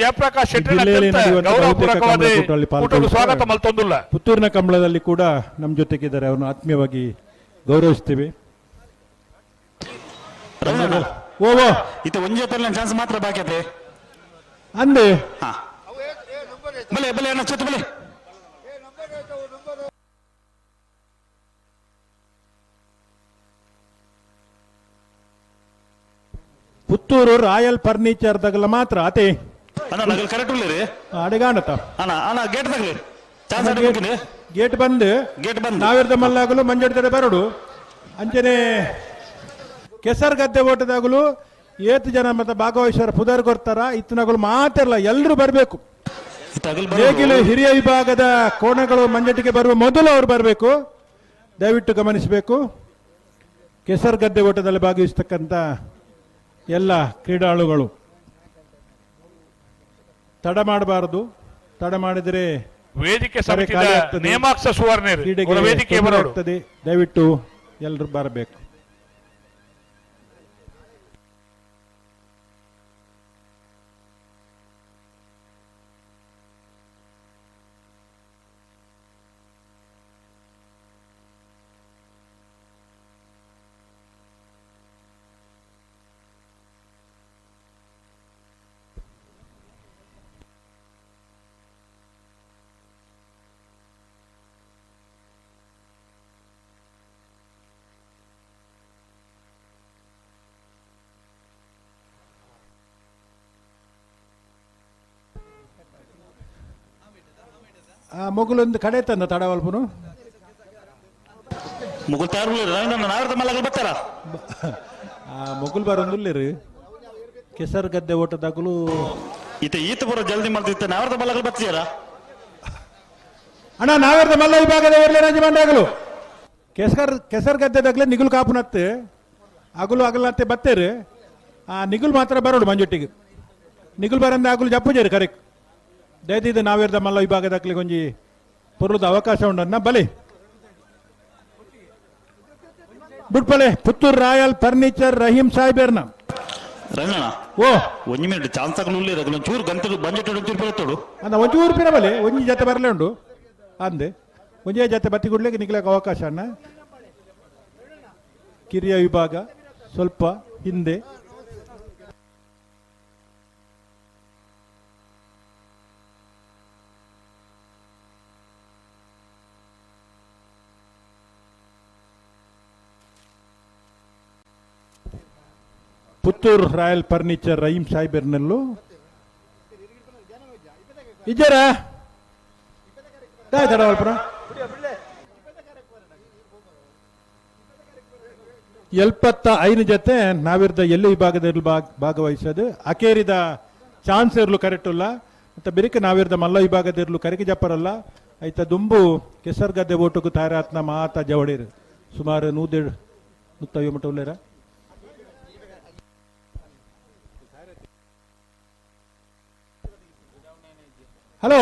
ಜಯಪ್ರಕಾಶ್ ಶೆಟ್ಟಿ ಸ್ವಾಗತ ಮಲ್ತೊಂದುಲ್ಲ. ಪುತ್ತೂರಿನ ಕಂಬಳದಲ್ಲಿ ಕೂಡ ನಮ್ಮ ಜೊತೆಗಿದ್ದಾರೆ, ಅವರನ್ನು ಆತ್ಮೀಯವಾಗಿ ಗೌರವಿಸ್ತೀವಿ. ಚಾನ್ಸ್ ಮಾತ್ರ ಬಾಕಿ ಅದೇ ಅಂದೆ ಬಲೆ ಬಲೆ ಅಣ್ಣ ಬಲೆ. ಪುತ್ತೂರು ರಾಯಲ್ ಫರ್ನಿಚರ್ ತಗಲ ಮಾತ್ರ ಅತೆ ಕರೆಕ್ಟ್ ಅಡಿಗಾಣತ ಗೇಟ್ ಗೇಟ್ ಬಂದು ಗೇಟ್ ಬಂದು ನಾವಿರ್ದ ಮಲ್ಲಾಗಲು ಮಂಜಡ್ತಡೆ ಬರಡು ಅಂಚನೆ ಕೆಸರುಗದ್ದೆ ಓಟದಾಗಲು ಏತು ಜನ ಮತ್ತೆ ಭಾಗವಹಿಸೋರು ಪುದರ್ ಕೊಡ್ತಾರ ಇತ್ತನಗಳು ಮಾತಿರಲ್ಲ, ಎಲ್ಲರೂ ಬರಬೇಕು. ನೇಗಿಲು ಹಿರಿಯ ವಿಭಾಗದ ಕೋಣಗಳು ಮಂಜಟಿಗೆ ಬರುವ ಮೊದಲು ಅವರು ಬರಬೇಕು, ದಯವಿಟ್ಟು ಗಮನಿಸಬೇಕು. ಕೆಸರುಗದ್ದೆ ಓಟದಲ್ಲಿ ಭಾಗವಹಿಸ್ತಕ್ಕಂಥ ಎಲ್ಲ ಕ್ರೀಡಾಳುಗಳು ತಡ ಮಾಡಬಾರದು. ತಡ ಮಾಡಿದರೆ ವೇದಿಕೆ ಆಗ್ತದೆ. ದಯವಿಟ್ಟು ಎಲ್ಲರೂ ಬರಬೇಕು. ಆ ಮೊಗುಲೊಂದು ಕಡೆ ತಂದ ತಡವಲ್ಪನು ಮುಗುಲ್ ಬರ್ತಾರ. ಆ ಮೊಗುಲ್ ಬರೋದಿಲ್ಲ ಕೆಸರು ಗದ್ದೆ ಓಟದಾಗಲು ಈತ ಈತ ಬರೋ ಜಲ್ದಿ ಮಾಡ್ತಿತ್ತ ನಾವರ್ದ ಮಲ್ಲಗಳು ಬರ್ತೀರ ಅಣ್ಣ. ನಾವರ್ದ ಮಲ್ಲ ವಿಭಾಗದ ರಾಜಮಾಂಡಾಗಲು ಕೆಸರು ಗದ್ದೆದಾಗಲೇ ನಿಗುಲ್ ಕಾಪುನತ್ತೆ ಅಗಲು ಅಗಲತ್ತೆ ಬತ್ತೇರು. ಆ ನಿಗುಲ್ ಮಾತ್ರ ಬರೋಡು ಮಂಜೊಟ್ಟಿಗೆ ನಿಗುಲ್ ಬರಂದ ಆಗಲು ಜಪ್ಪುಜೇರು ಕರೆಕ್ಟ್. ದಯದಿದ್ದು ನಾವಿರ್ದ ಮಲ್ಲ ವಿಭಾಗದಾಗಲಿ ಕೊಂಜಿ ಪೊರ್ಲದ ಅವಕಾಶ ಉಂಡನ್ನ ಬಲಿ ಬುಟ್ಪಲೆ ಪುತ್ತೂರು ರಾಯಲ್ ಫರ್ನಿಚರ್ ರಹೀಂ ಸಾಹೇಬರ್ನ ರಂಗಣ್ಣ ಓ ಒಂಜಿ ಮಿನಿಟ್ ಚಾನ್ಸ್ ಆಗಲು ಒಂಚೂರು ಗಂಟಲು ಬಂಜೆಟ್ ಒಂಚೂರು ಬರ್ತೋಡು ಅಂದ ಒಂಚೂರು ಪಿರ ಬಲೆ ಒಂಜಿ ಜೊತೆ ಬರಲೇ ಉಂಡು ಅಂದೆ ಒಂಜೇ ಜೊತೆ ಬತ್ತಿ ಗುಡ್ಲಿಕ್ಕೆ ನಿಗ್ಲಕ್ಕೆ ಅವಕಾಶ ಅಣ್ಣ. ಕಿರಿಯ ವಿಭಾಗ ಸ್ವಲ್ಪ ಹಿಂದೆ. ಪುತ್ತೂರು ರಾಯಲ್ ಫರ್ನಿಚರ್ ರಹೀಂ ಸಾಹೇಬರ್ನಲ್ಲೂ ಇದ್ದಾರ ತಡವಲ್ಪುರ 75 ಜೊತೆ ನಾವಿರ್ದ ಎಲ್ಲಿ ವಿಭಾಗದಲ್ಲಿ ಭಾಗವಹಿಸೋದು ಅಕೇರಿದ ಚಾನ್ಸ್ ಇರಲು ಕರೆಕ್ಟ್ ಇಲ್ಲ ಮತ್ತು ಬಿರಿಕ ನಾವಿರ್ದ ಮಲ್ಲ ವಿಭಾಗದಿರಲು ಕರಿಗೆ ಜಪ್ಪರಲ್ಲ ಐತ ದುಂಬು ಕೆಸರುಗದ್ದೆ ಓಟಕ್ಕೂ ತಯಾರಾತ್ನ ಮಾತಾ ಜವಡಿರು ಸುಮಾರು 150 ಮಟ್ಟ ಉಳ್ಳೇರ. ಹಲೋ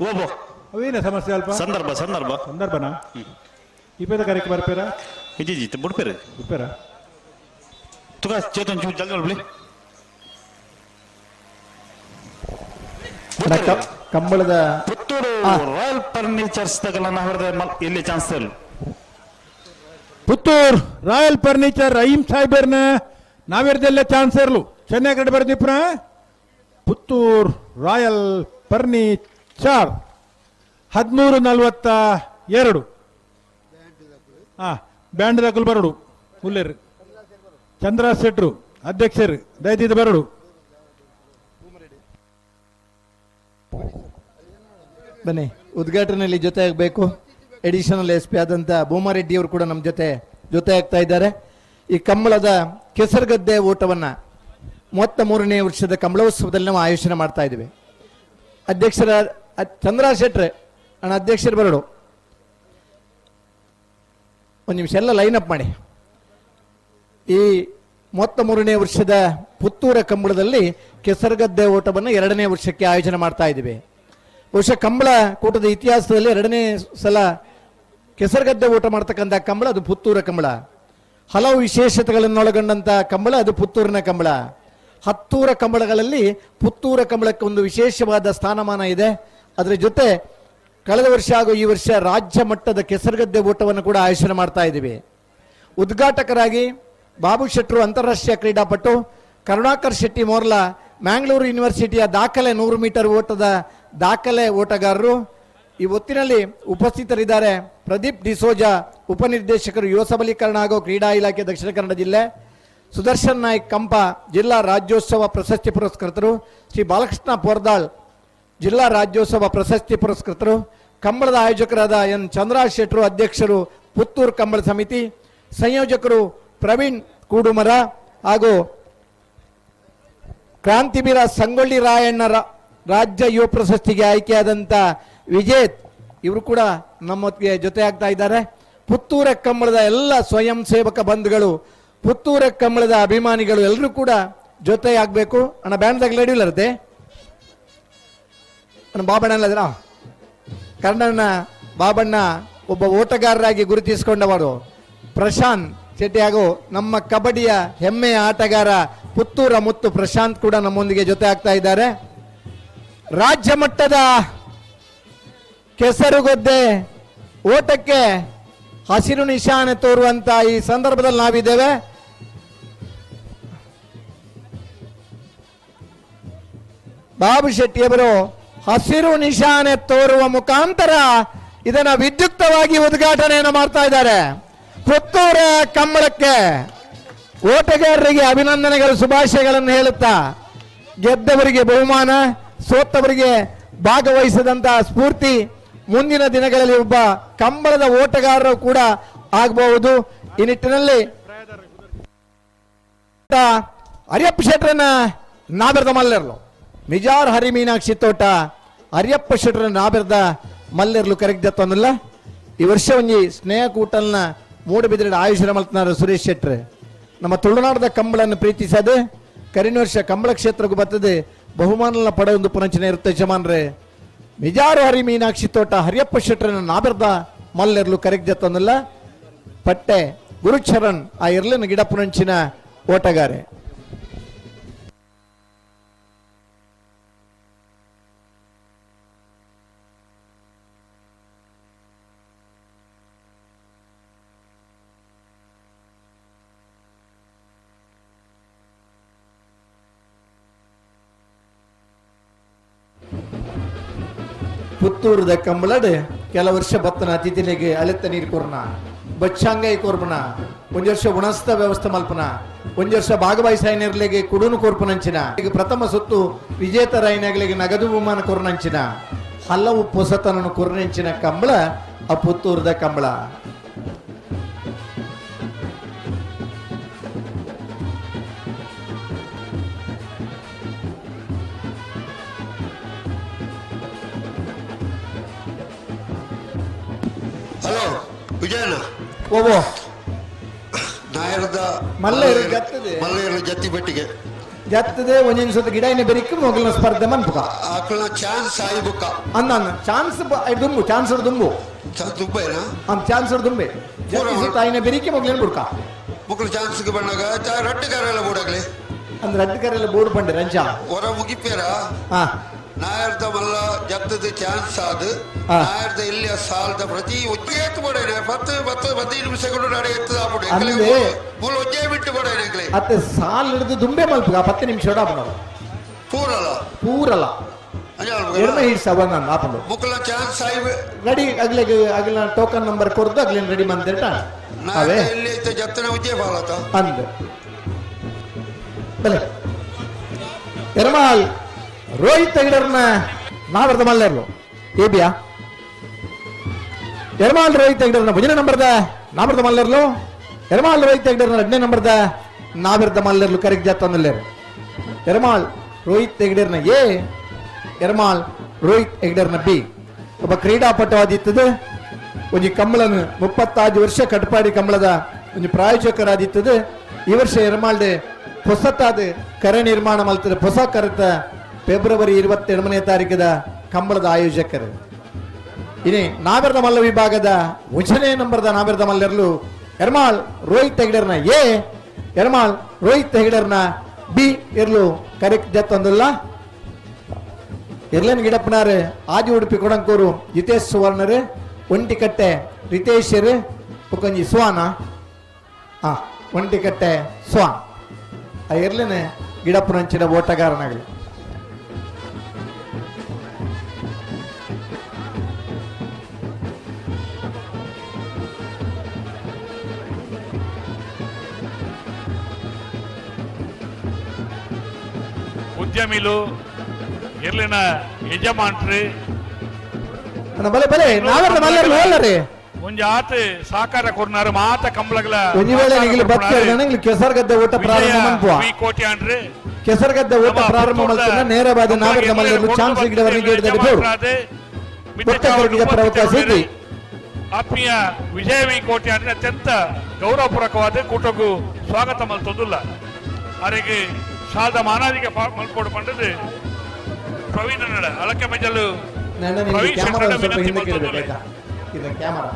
ಓಬೋ ಅವೇನ ಸಮಸ್ಯೆ ಅಲ್ಪ ಸಂದರ್ಭ ಸಂದರ್ಭ ಸಂದರ್ಭನಾ ಇಪ್ಪತ್ತ ಕರೆಕ್ ಬರ್ಪೇರಾ ಇಜಿ ಜಿ ಬುಡ್ಪೇರು ಬುಡ್ಪೇರಾ ತುಕ ಚೇತನ್ ಚೂರು ಜಲ್ದಿ ಬಿಡಿ. ಕಂಬಳದ ಪುತ್ತೂರು ರಾಯಲ್ ಫರ್ನಿಚರ್ಸ್ ತಗಲನ್ನ ಹೊರದೆ ಇಲ್ಲಿ ಚಾನ್ಸ್ ಇಲ್ಲ. ಪುತ್ತೂರು ರಾಯಲ್ ಫರ್ನಿಚರ್ ರಹೀಂ ಸಾಹೇಬರ್ನ ನಾವಿರ್ದೆಲ್ಲ ಚಾನ್ಸ್ ಇರಲು ಚೆನ್ನೈ ಕಡೆ ಬರ್ದಿಪ್ರ. Puttur royal furniture 13:42. ಹಾ ಬ್ಯಾಂಡ್ ದಾಖಲು ಬರಡು ಉಲ್ಲೇರು ಚಂದ್ರ ಶೆಟ್ರು ಅಧ್ಯಕ್ಷರು ದಯದಿದ್ದು ಬರಡು. ಬನ್ನಿ ಉದ್ಘಾಟನೆಯಲ್ಲಿ ಜೊತೆ ಆಗಬೇಕು. Additional S P ಆದಂಥ ಭೂಮಾರೆಡ್ಡಿ ಅವರು ಕೂಡ ನಮ್ಮ ಜೊತೆ ಜೊತೆ ಆಗ್ತಾ ಇದ್ದಾರೆ. ಈ ಕಂಬಳದ ಕೆಸರುಗದ್ದೆ ಓಟವನ್ನು 33ನೇ ವರ್ಷದ ಕಂಬಳೋತ್ಸವದಲ್ಲಿ ನಾವು ಆಯೋಜನೆ ಮಾಡ್ತಾ ಇದ್ದೀವಿ. ಅಧ್ಯಕ್ಷರ ಚಂದ್ರ ಶೆಟ್ರೆ ಅಣ್ಣ ಅಧ್ಯಕ್ಷರು ಬರಡು. ಒಂದು ನಿಮಿಷ ಎಲ್ಲ ಲೈನ್ ಅಪ್ ಮಾಡಿ. ಈ 33ನೇ ವರ್ಷದ ಪುತ್ತೂರ ಕಂಬಳದಲ್ಲಿ ಕೆಸರುಗದ್ದೆ ಓಟವನ್ನು 2ನೇ ವರ್ಷಕ್ಕೆ ಆಯೋಜನೆ ಮಾಡ್ತಾ ಇದ್ದೀವಿ. ಬಹುಶಃ ಕಂಬಳ ಕೂಟದ ಇತಿಹಾಸದಲ್ಲಿ 2ನೇ ಸಲ ಕೆಸರುಗದ್ದೆ ಓಟ ಮಾಡ್ತಕ್ಕಂಥ ಕಂಬಳ ಅದು ಪುತ್ತೂರ ಕಂಬಳ. ಹಲವು ವಿಶೇಷತೆಗಳನ್ನೊಳಗೊಂಡಂಥ ಕಂಬಳ ಅದು ಪುತ್ತೂರಿನ ಕಂಬಳ. 10 ಕಂಬಳಗಳಲ್ಲಿ ಪುತ್ತೂರ ಕಂಬಳಕ್ಕೆ ಒಂದು ವಿಶೇಷವಾದ ಸ್ಥಾನಮಾನ ಇದೆ. ಅದರ ಜೊತೆ ಕಳೆದ ವರ್ಷ ಹಾಗೂ ಈ ವರ್ಷ ರಾಜ್ಯ ಮಟ್ಟದ ಕೆಸರುಗದ್ದೆ ಓಟವನ್ನು ಕೂಡ ಆಯೋಜನೆ ಮಾಡ್ತಾ ಇದ್ದೀವಿ. ಉದ್ಘಾಟಕರಾಗಿ ಬಾಬು ಶೆಟ್ಟರು ಅಂತಾರಾಷ್ಟ್ರೀಯ ಕ್ರೀಡಾಪಟು, ಕರುಣಾಕರ್ ಶೆಟ್ಟಿ ಮೋರ್ಲಾ ಮ್ಯಾಂಗ್ಳೂರು ಯೂನಿವರ್ಸಿಟಿಯ ದಾಖಲೆ 100 ಮೀಟರ್ ಓಟದ ದಾಖಲೆ ಓಟಗಾರರು ಈ ಹೊತ್ತಿನಲ್ಲಿ ಉಪಸ್ಥಿತರಿದ್ದಾರೆ. ಪ್ರದೀಪ್ ಡಿಸೋಜಾ ಉಪನಿರ್ದೇಶಕರು ಯುವ ಸಬಲೀಕರಣ ಹಾಗೂ ಕ್ರೀಡಾ ಇಲಾಖೆ ದಕ್ಷಿಣ ಕನ್ನಡ ಜಿಲ್ಲೆ, ಸುದರ್ಶನ್ ನಾಯ್ಕ್ ಕಂಪ ಜಿಲ್ಲಾ ರಾಜ್ಯೋತ್ಸವ ಪ್ರಶಸ್ತಿ ಪುರಸ್ಕೃತರು, ಶ್ರೀ ಬಾಲಕೃಷ್ಣ ಪೋರ್ದಾಳ್ ಜಿಲ್ಲಾ ರಾಜ್ಯೋತ್ಸವ ಪ್ರಶಸ್ತಿ ಪುರಸ್ಕೃತರು, ಕಂಬಳದ ಆಯೋಜಕರಾದ ಎನ್ ಚಂದ್ರರಾಜ್ ಶೆಟ್ಟರು ಅಧ್ಯಕ್ಷರು ಪುತ್ತೂರು ಕಂಬಳ ಸಮಿತಿ, ಸಂಯೋಜಕರು ಪ್ರವೀಣ್ ಕೂಡುಮರ ಹಾಗೂ ಕ್ರಾಂತಿವೀರ ಸಂಗೊಳ್ಳಿ ರಾಯಣ್ಣ ರಾಜ್ಯ ಯುವ ಪ್ರಶಸ್ತಿಗೆ ಆಯ್ಕೆಯಾದಂಥ ವಿಜೇತ್ ಇವರು ಕೂಡ ನಮ್ಮೊತ್ತಿಗೆ ಜೊತೆ ಆಗ್ತಾ ಇದ್ದಾರೆ. ಪುತ್ತೂರ ಕಂಬಳದ ಎಲ್ಲ ಸ್ವಯಂ ಸೇವಕ ಬಂಧುಗಳು, ಪುತ್ತೂರ ಕಂಬಳದ ಅಭಿಮಾನಿಗಳು ಎಲ್ಲರೂ ಕೂಡ ಜೊತೆಯಾಗಬೇಕು. ಅಣ್ಣ ಬ್ಯಾಂಡ್ದಾಗ ರೆಡಿ ಅಣ್ಣ ಬಾಬಣ್ಣ ಅಲ್ಲದ್ರ ಕರ್ಣಣ್ಣ ಬಾಬಣ್ಣ ಒಬ್ಬ ಓಟಗಾರರಾಗಿ ಗುರುತಿಸಿಕೊಂಡವರು. ಪ್ರಶಾಂತ್ ಶೆಟ್ಟಿ ಹಾಗೂ ನಮ್ಮ ಕಬಡ್ಡಿಯ ಹೆಮ್ಮೆಯ ಆಟಗಾರ ಪುತ್ತೂರ ಮುತ್ತು ಪ್ರಶಾಂತ್ ಕೂಡ ನಮ್ಮೊಂದಿಗೆ ಜೊತೆ ಆಗ್ತಾ ಇದ್ದಾರೆ. ರಾಜ್ಯ ಮಟ್ಟದ ಕೆಸರುಗದ್ದೆ ಓಟಕ್ಕೆ ಹಸಿರು ನಿಶಾನೆ ತೋರುವಂತ ಈ ಸಂದರ್ಭದಲ್ಲಿ ನಾವಿದ್ದೇವೆ. ಬಾಬು ಶೆಟ್ಟಿಯವರು ಹಸಿರು ನಿಶಾನೆ ತೋರುವ ಮುಖಾಂತರ ಇದನ್ನ ವಿದ್ಯುಕ್ತವಾಗಿ ಉದ್ಘಾಟನೆಯನ್ನು ಮಾಡ್ತಾ ಇದ್ದಾರೆ. ಪುತ್ತೂರ ಕಂಬಳಕ್ಕೆ ಓಟಗಾರರಿಗೆ ಅಭಿನಂದನೆಗಳು, ಶುಭಾಶಯಗಳನ್ನು ಹೇಳುತ್ತಾ, ಗೆದ್ದವರಿಗೆ ಬಹುಮಾನ, ಸೋತವರಿಗೆ ಭಾಗವಹಿಸಿದಂತಹ ಸ್ಫೂರ್ತಿ ಮುಂದಿನ ದಿನಗಳಲ್ಲಿ ಒಬ್ಬ ಕಂಬಳದ ಓಟಗಾರರು ಕೂಡ ಆಗಬಹುದು. ಈ ನಿಟ್ಟಿನಲ್ಲಿ ಹರಿಯಪ್ಪ ಶೆಟ್ಟರನ್ನ ನಾಬೆರ್ದ ಮಲ್ಲೆರ್ಲು, ಮಿಜಾರ್ ಹರಿ ಮೀನಾಕ್ಷಿ ತೋಟ ಹರಿಯಪ್ಪ ಶೆಟ್ಟರನ್ನ ನಾಬೆರ್ದ ಮಲ್ಲೆರ್ಲು ಕರೆಗ್ದತ್ತೊಂದಲ್ಲ. ಈ ವರ್ಷ ಒಂಜಿ ಸ್ನೇಹಕೂಟಲ್ನ ಮೂಡಬಿದ್ರೆ ಆಯುಷರ ಮಲ್ತನಾರ ಸುರೇಶ್ ಶೆಟ್ರ್ ನಮ್ಮ ತುಳುನಾಡದ ಕಂಬಳನ್ನು ಪ್ರೀತಿಸದೆ ಕರಿನ ವರ್ಷ ಕಂಬಳ ಕ್ಷೇತ್ರಕ್ಕೂ ಬರ್ತದೆ ಬಹುಮಾನ ಪಡೆಯೊಂದು ಪುನಂಚನೆ ಇರುತ್ತೆ. ಯಜಮಾನ್ರೆ ಮಿಜಾರು ಹರಿ ಮೀನಾಕ್ಷಿ ತೋಟ ಹರಿಯಪ್ಪ ಶೆಟ್ಟರನ್ನ ನಾಬೆರ್ದ ಮಲ್ಲೆರ್ಲು ಕರೆಗ್ದತ್ತೊಂದಲ್ಲ. ಪಟ್ಟೆ ಗುರುಚರಣ್ ಆ ಇರ್ಲಿನ ಗಿಡ ಪುನಂಚಿನ ಓಟಗಾರೆ. ಪುತ್ತೂರದ ಕಂಬಳಡ್ ಕೆಲ ವರ್ಷ ಬತ್ತನ ಅತಿಥಿಲಿಗೆ ಅಲೆತ್ತ ನೀರು ಕೊರ್ನ, ಬಚ್ಚಾಂಗೈ ಕೋರ್ಪನ, ಒಂಜು ವರ್ಷ ಉಣಸ್ತ ವ್ಯವಸ್ಥೆ ಮಲ್ಪನ, ಒಂಜು ವರ್ಷ ಭಾಗವಹಿಸಾಯನರ್ಲಿಗೆ ಕುಡುನು ಕೋರ್ಪನಂಚಿನ, ಈಗ ಪ್ರಥಮ ಸುತ್ತು ವಿಜೇತರಾಯನಗಳಿಗೆ ನಗದು ಬಹುಮಾನ ಕೊರ್ನಂಚಿನ ಹಲವು ಪೊಸತನನ್ನು ಕೊರ್ನಂಚಿನ ಕಂಬಳ ಆ ಪುತ್ತೂರದ ಕಂಬಳ. ಹಲೋ ವಿಜಯಣ್ಣ, ಓವೋ ನಾಯರದ ಮಲ್ಲೇರು ಜತ್ತದೆ ಮಲ್ಲೇರು ಜತ್ತಿ ಬೆಟ್ಟಿಗೆ ಜತ್ತದೆ ಒಂಜಿನ ಸುತ್ತ ಗಿಡ ಇನ್ನ ಬೆರಿಕ್ ಮೊಗಲಿನ ಸ್ಪರ್ಧೆ ಮನ್ಪುಕ ಆಕಳ ಚಾನ್ಸ್ ಆಯಿ ಬುಕ್ಕ ಅಂದ ಅಂದ ಚಾನ್ಸ್ ದುಂಬು ಚಾನ್ಸ್ ದುಂಬು ದುಂಬೇನ ಅಂದ್ ಚಾನ್ಸ್ ದುಂಬೆ ಜತ್ತಿ ಸುತ್ತ ಆಯಿನ ಬೆರಿಕೆ ಮೊಗಲಿನ ಬುಡ್ಕ ಮುಕ್ಕಳು ಚಾನ್ಸ್ ಬಣ್ಣಗ ರಡ್ಡುಗಾರೆಲ್ಲ ಬೋರ್ಡ್ ಅಂದ್ರೆ ರಡ್ಡುಗಾರೆಲ್ಲ ಬೋರ್ಡ್ ಪಂಡೆ ರಂಜ ಹೊರ ಮುಗಿಪೇರ ಹಾ ನಾಯರ್ದ ಮಲ್ಲ ಜತ್ತದ ಚಾನ್ಸ್ ಆದ ನಾಯರ್ದ ಇಲ್ಲಿ ಸಾಲದ ಪ್ರತಿ ಒಜ್ಜೆ ಎತ್ತು ಬೋಡೇನೆ 10 10 15 ನಿಮಿಷಗಳು ನಾಡೆ ಎತ್ತದ ಆಪುಡು ಮೂಲ ಒಜ್ಜೆ ಬಿಟ್ಟು ಬೋಡೇನೆ ಎಂಕ್ಲೆ ಅತ್ತೆ ಸಾಲ್ ಹಿಡಿದು ದುಂಬೆ ಮಲ್ಪುಗ 10 ನಿಮಿಷ ಆಪುಡು ಪೂರಲ ಪೂರಲ ಎಡ್ಮ ಹಿಡ್ಸ ಒಂದೊಂದು ಆಪುಡು ಮುಕ್ಕಲ ಚಾನ್ಸ್ ಆಯಿ ರೆಡಿ ಅಗ್ಲೆಗೆ ಅಗ್ಲ ಟೋಕನ್ ನಂಬರ್ ಕೊರ್ದು ಅಗ್ಲೇನ್ ರೆಡಿ ಮಂದಿರ್ಟ ಅವೇ ಇಲ್ಲಿ ಜತ್ತನ ಒಜ್ಜೆ ಬಾಲತ ಅಂದ ಬಲೆ ಎರ್ಮಾಲ್ ರೋಹಿತ್ ಹೆಗಡರ್ನ ನಾವರ್ದ ಮಲ್ಲೆರ್ಲು ಏಬಿಯಾ ಎರ್ಮಾಲ್ ರೋಹಿತ್ ಹೆಗಡರ್ನ ಮುಂದಿನ ನಂಬರ್ದ ನಾವರ್ದ ಮಲ್ಲೆರ್ಲು ಎರ್ಮಾಲ್ ರೋಹಿತ್ ಹೆಗಡರ್ನ 2ನೇ ನಂಬರ್ದ ನಾವರ್ದ ಮಲ್ಲೆರ್ಲು ಕರೆಕ್ಟ್ ಜಾತಂದಲ್ಲೇರು ಎರ್ಮಾಲ್ ರೋಹಿತ್ ಹೆಗಡರ್ನ ಎ, ಎರ್ಮಾಲ್ ರೋಹಿತ್ ಹೆಗಡರ್ನ ಬಿ. ಒಬ್ಬ ಕ್ರೀಡಾಪಟು ಆದಿತ್ತದು ಒಂಜಿ ಕಂಬಳನು 35 ವರ್ಷ ಕಟ್ಪಾಡಿ ಕಂಬಳದ ಒಂಜಿ ಪ್ರಾಯೋಜಕರಾದಿತ್ತದು. ಈ ವರ್ಷ ಎರ್ಮಾಲ್ಡೆ ಹೊಸತಾದ ಕರೆ ನಿರ್ಮಾಣ ಮಲ್ತದೆ ಹೊಸ ಕರೆತ ಫೆಬ್ರವರಿ 22ನೇ ತಾರೀಕದ ಕಂಬಳದ ಆಯೋಜಕರು. ಇನಿ ನಾವೆರ್ದ ಮಲ್ಲ ವಿಭಾಗದ 1ನೇ ನಂಬರ್ದ ನಾವೆರ್ದ ಮಲ್ಲರ್ಲು ಎರ್ಮಾಳ್ ರೋಹಿತ್ ಹೆಗ್ಡೆರ್ನ ಎ, ಎರ್ಮಾಳ್ ರೋಹಿತ್ ಹೆಗ್ಡೆರ್ನ ಬಿ ಇರ್ಲು ಕರೆಕ್ಟ್ ಜತ್ತೊಂದುಲ್ಲ. ಎರ್ಲನ್ ಗಿಡಪ್ಪನಾರು ಆದಿ ಉಡುಪಿ ಕೊಡಂಕೂರು ಜಿತೇಶ್ ಸುವರ್ಣರು, ಒಂಟಿಕಟ್ಟೆ ರಿತೇಶರು, ಬೊಕೊಂಜಿ ಸುವಾನ, ಒಂಟಿಕಟ್ಟೆ ಸ್ವಾನ್ ಆ ಎರ್ಲನೆ ಗಿಡಪ್ಪನಂಚಿನ ಓಟಗಾರನಾಗಲಿ. ಉದ್ಯಮಿಲು ಎರ್ಲಿನ ಯಜಮಾನ್ರಿ ಬಲೆ ಬಲೆ ನಾವೆಲ್ಲ ಮಲ್ಲರು ಹೋಲ್ಲರಿ ಒಂಜಿ ಆತ ಸಾಕಾರ ಕೊರ್ನಾರು ಮಾತ ಕಂಬಳಗಳ ಒಂಜಿ ವೇಳೆ ನಿಗಿಲು ಬತ್ತಿ ಕೆಸರುಗದ್ದೆ ಊಟ ಪ್ರಾರಂಭ ಮನ್ಪುವ ಕೋಟಿ ಅಂಡ್ರಿ ಕೆಸರುಗದ್ದೆ ಊಟ ಪ್ರಾರಂಭ ಮಲ್ತನ ನೇರವಾದ ನಾವೆಲ್ಲ ಮಲ್ಲರು ಚಾನ್ಸ್ ಗಿಡವರಿಗೆ ಗಿಡದಲ್ಲಿ ಬೋಡು ಅವಕಾಶ ಇದೆ. ಆತ್ಮೀಯ ವಿಜಯ ವಿ ಕೋಟಿ ಅಂದ್ರೆ ಅತ್ಯಂತ ಗೌರವಪೂರ್ವಕವಾದ ಕೂಟಕ್ಕೂ ಸ್ವಾಗತ ಮಲ್ತೊಂದುಲ್ಲ. ಅರೆಗೆ ಸಾಲದ ಮಾನಾದಿಗೆ ಮಲ್ಪೋಡು ಪಂಡದು ಪ್ರವೀಣ್ ಅಳಕೆ ಮಜಲು ಪ್ರವೀಣ್ ಕ್ಯಾಮರಾ ಶೆಟ್ಟರ್ ಸ್ವಲ್ಪ ವಿನಂತಿ ಹಿಂದಕ್ಕೆ ಮಲ್ತೊಂದುಲ್ಲ. ಇಡಬೇಕಾಯ್ತಾ? ಇದು ಕ್ಯಾಮರಾ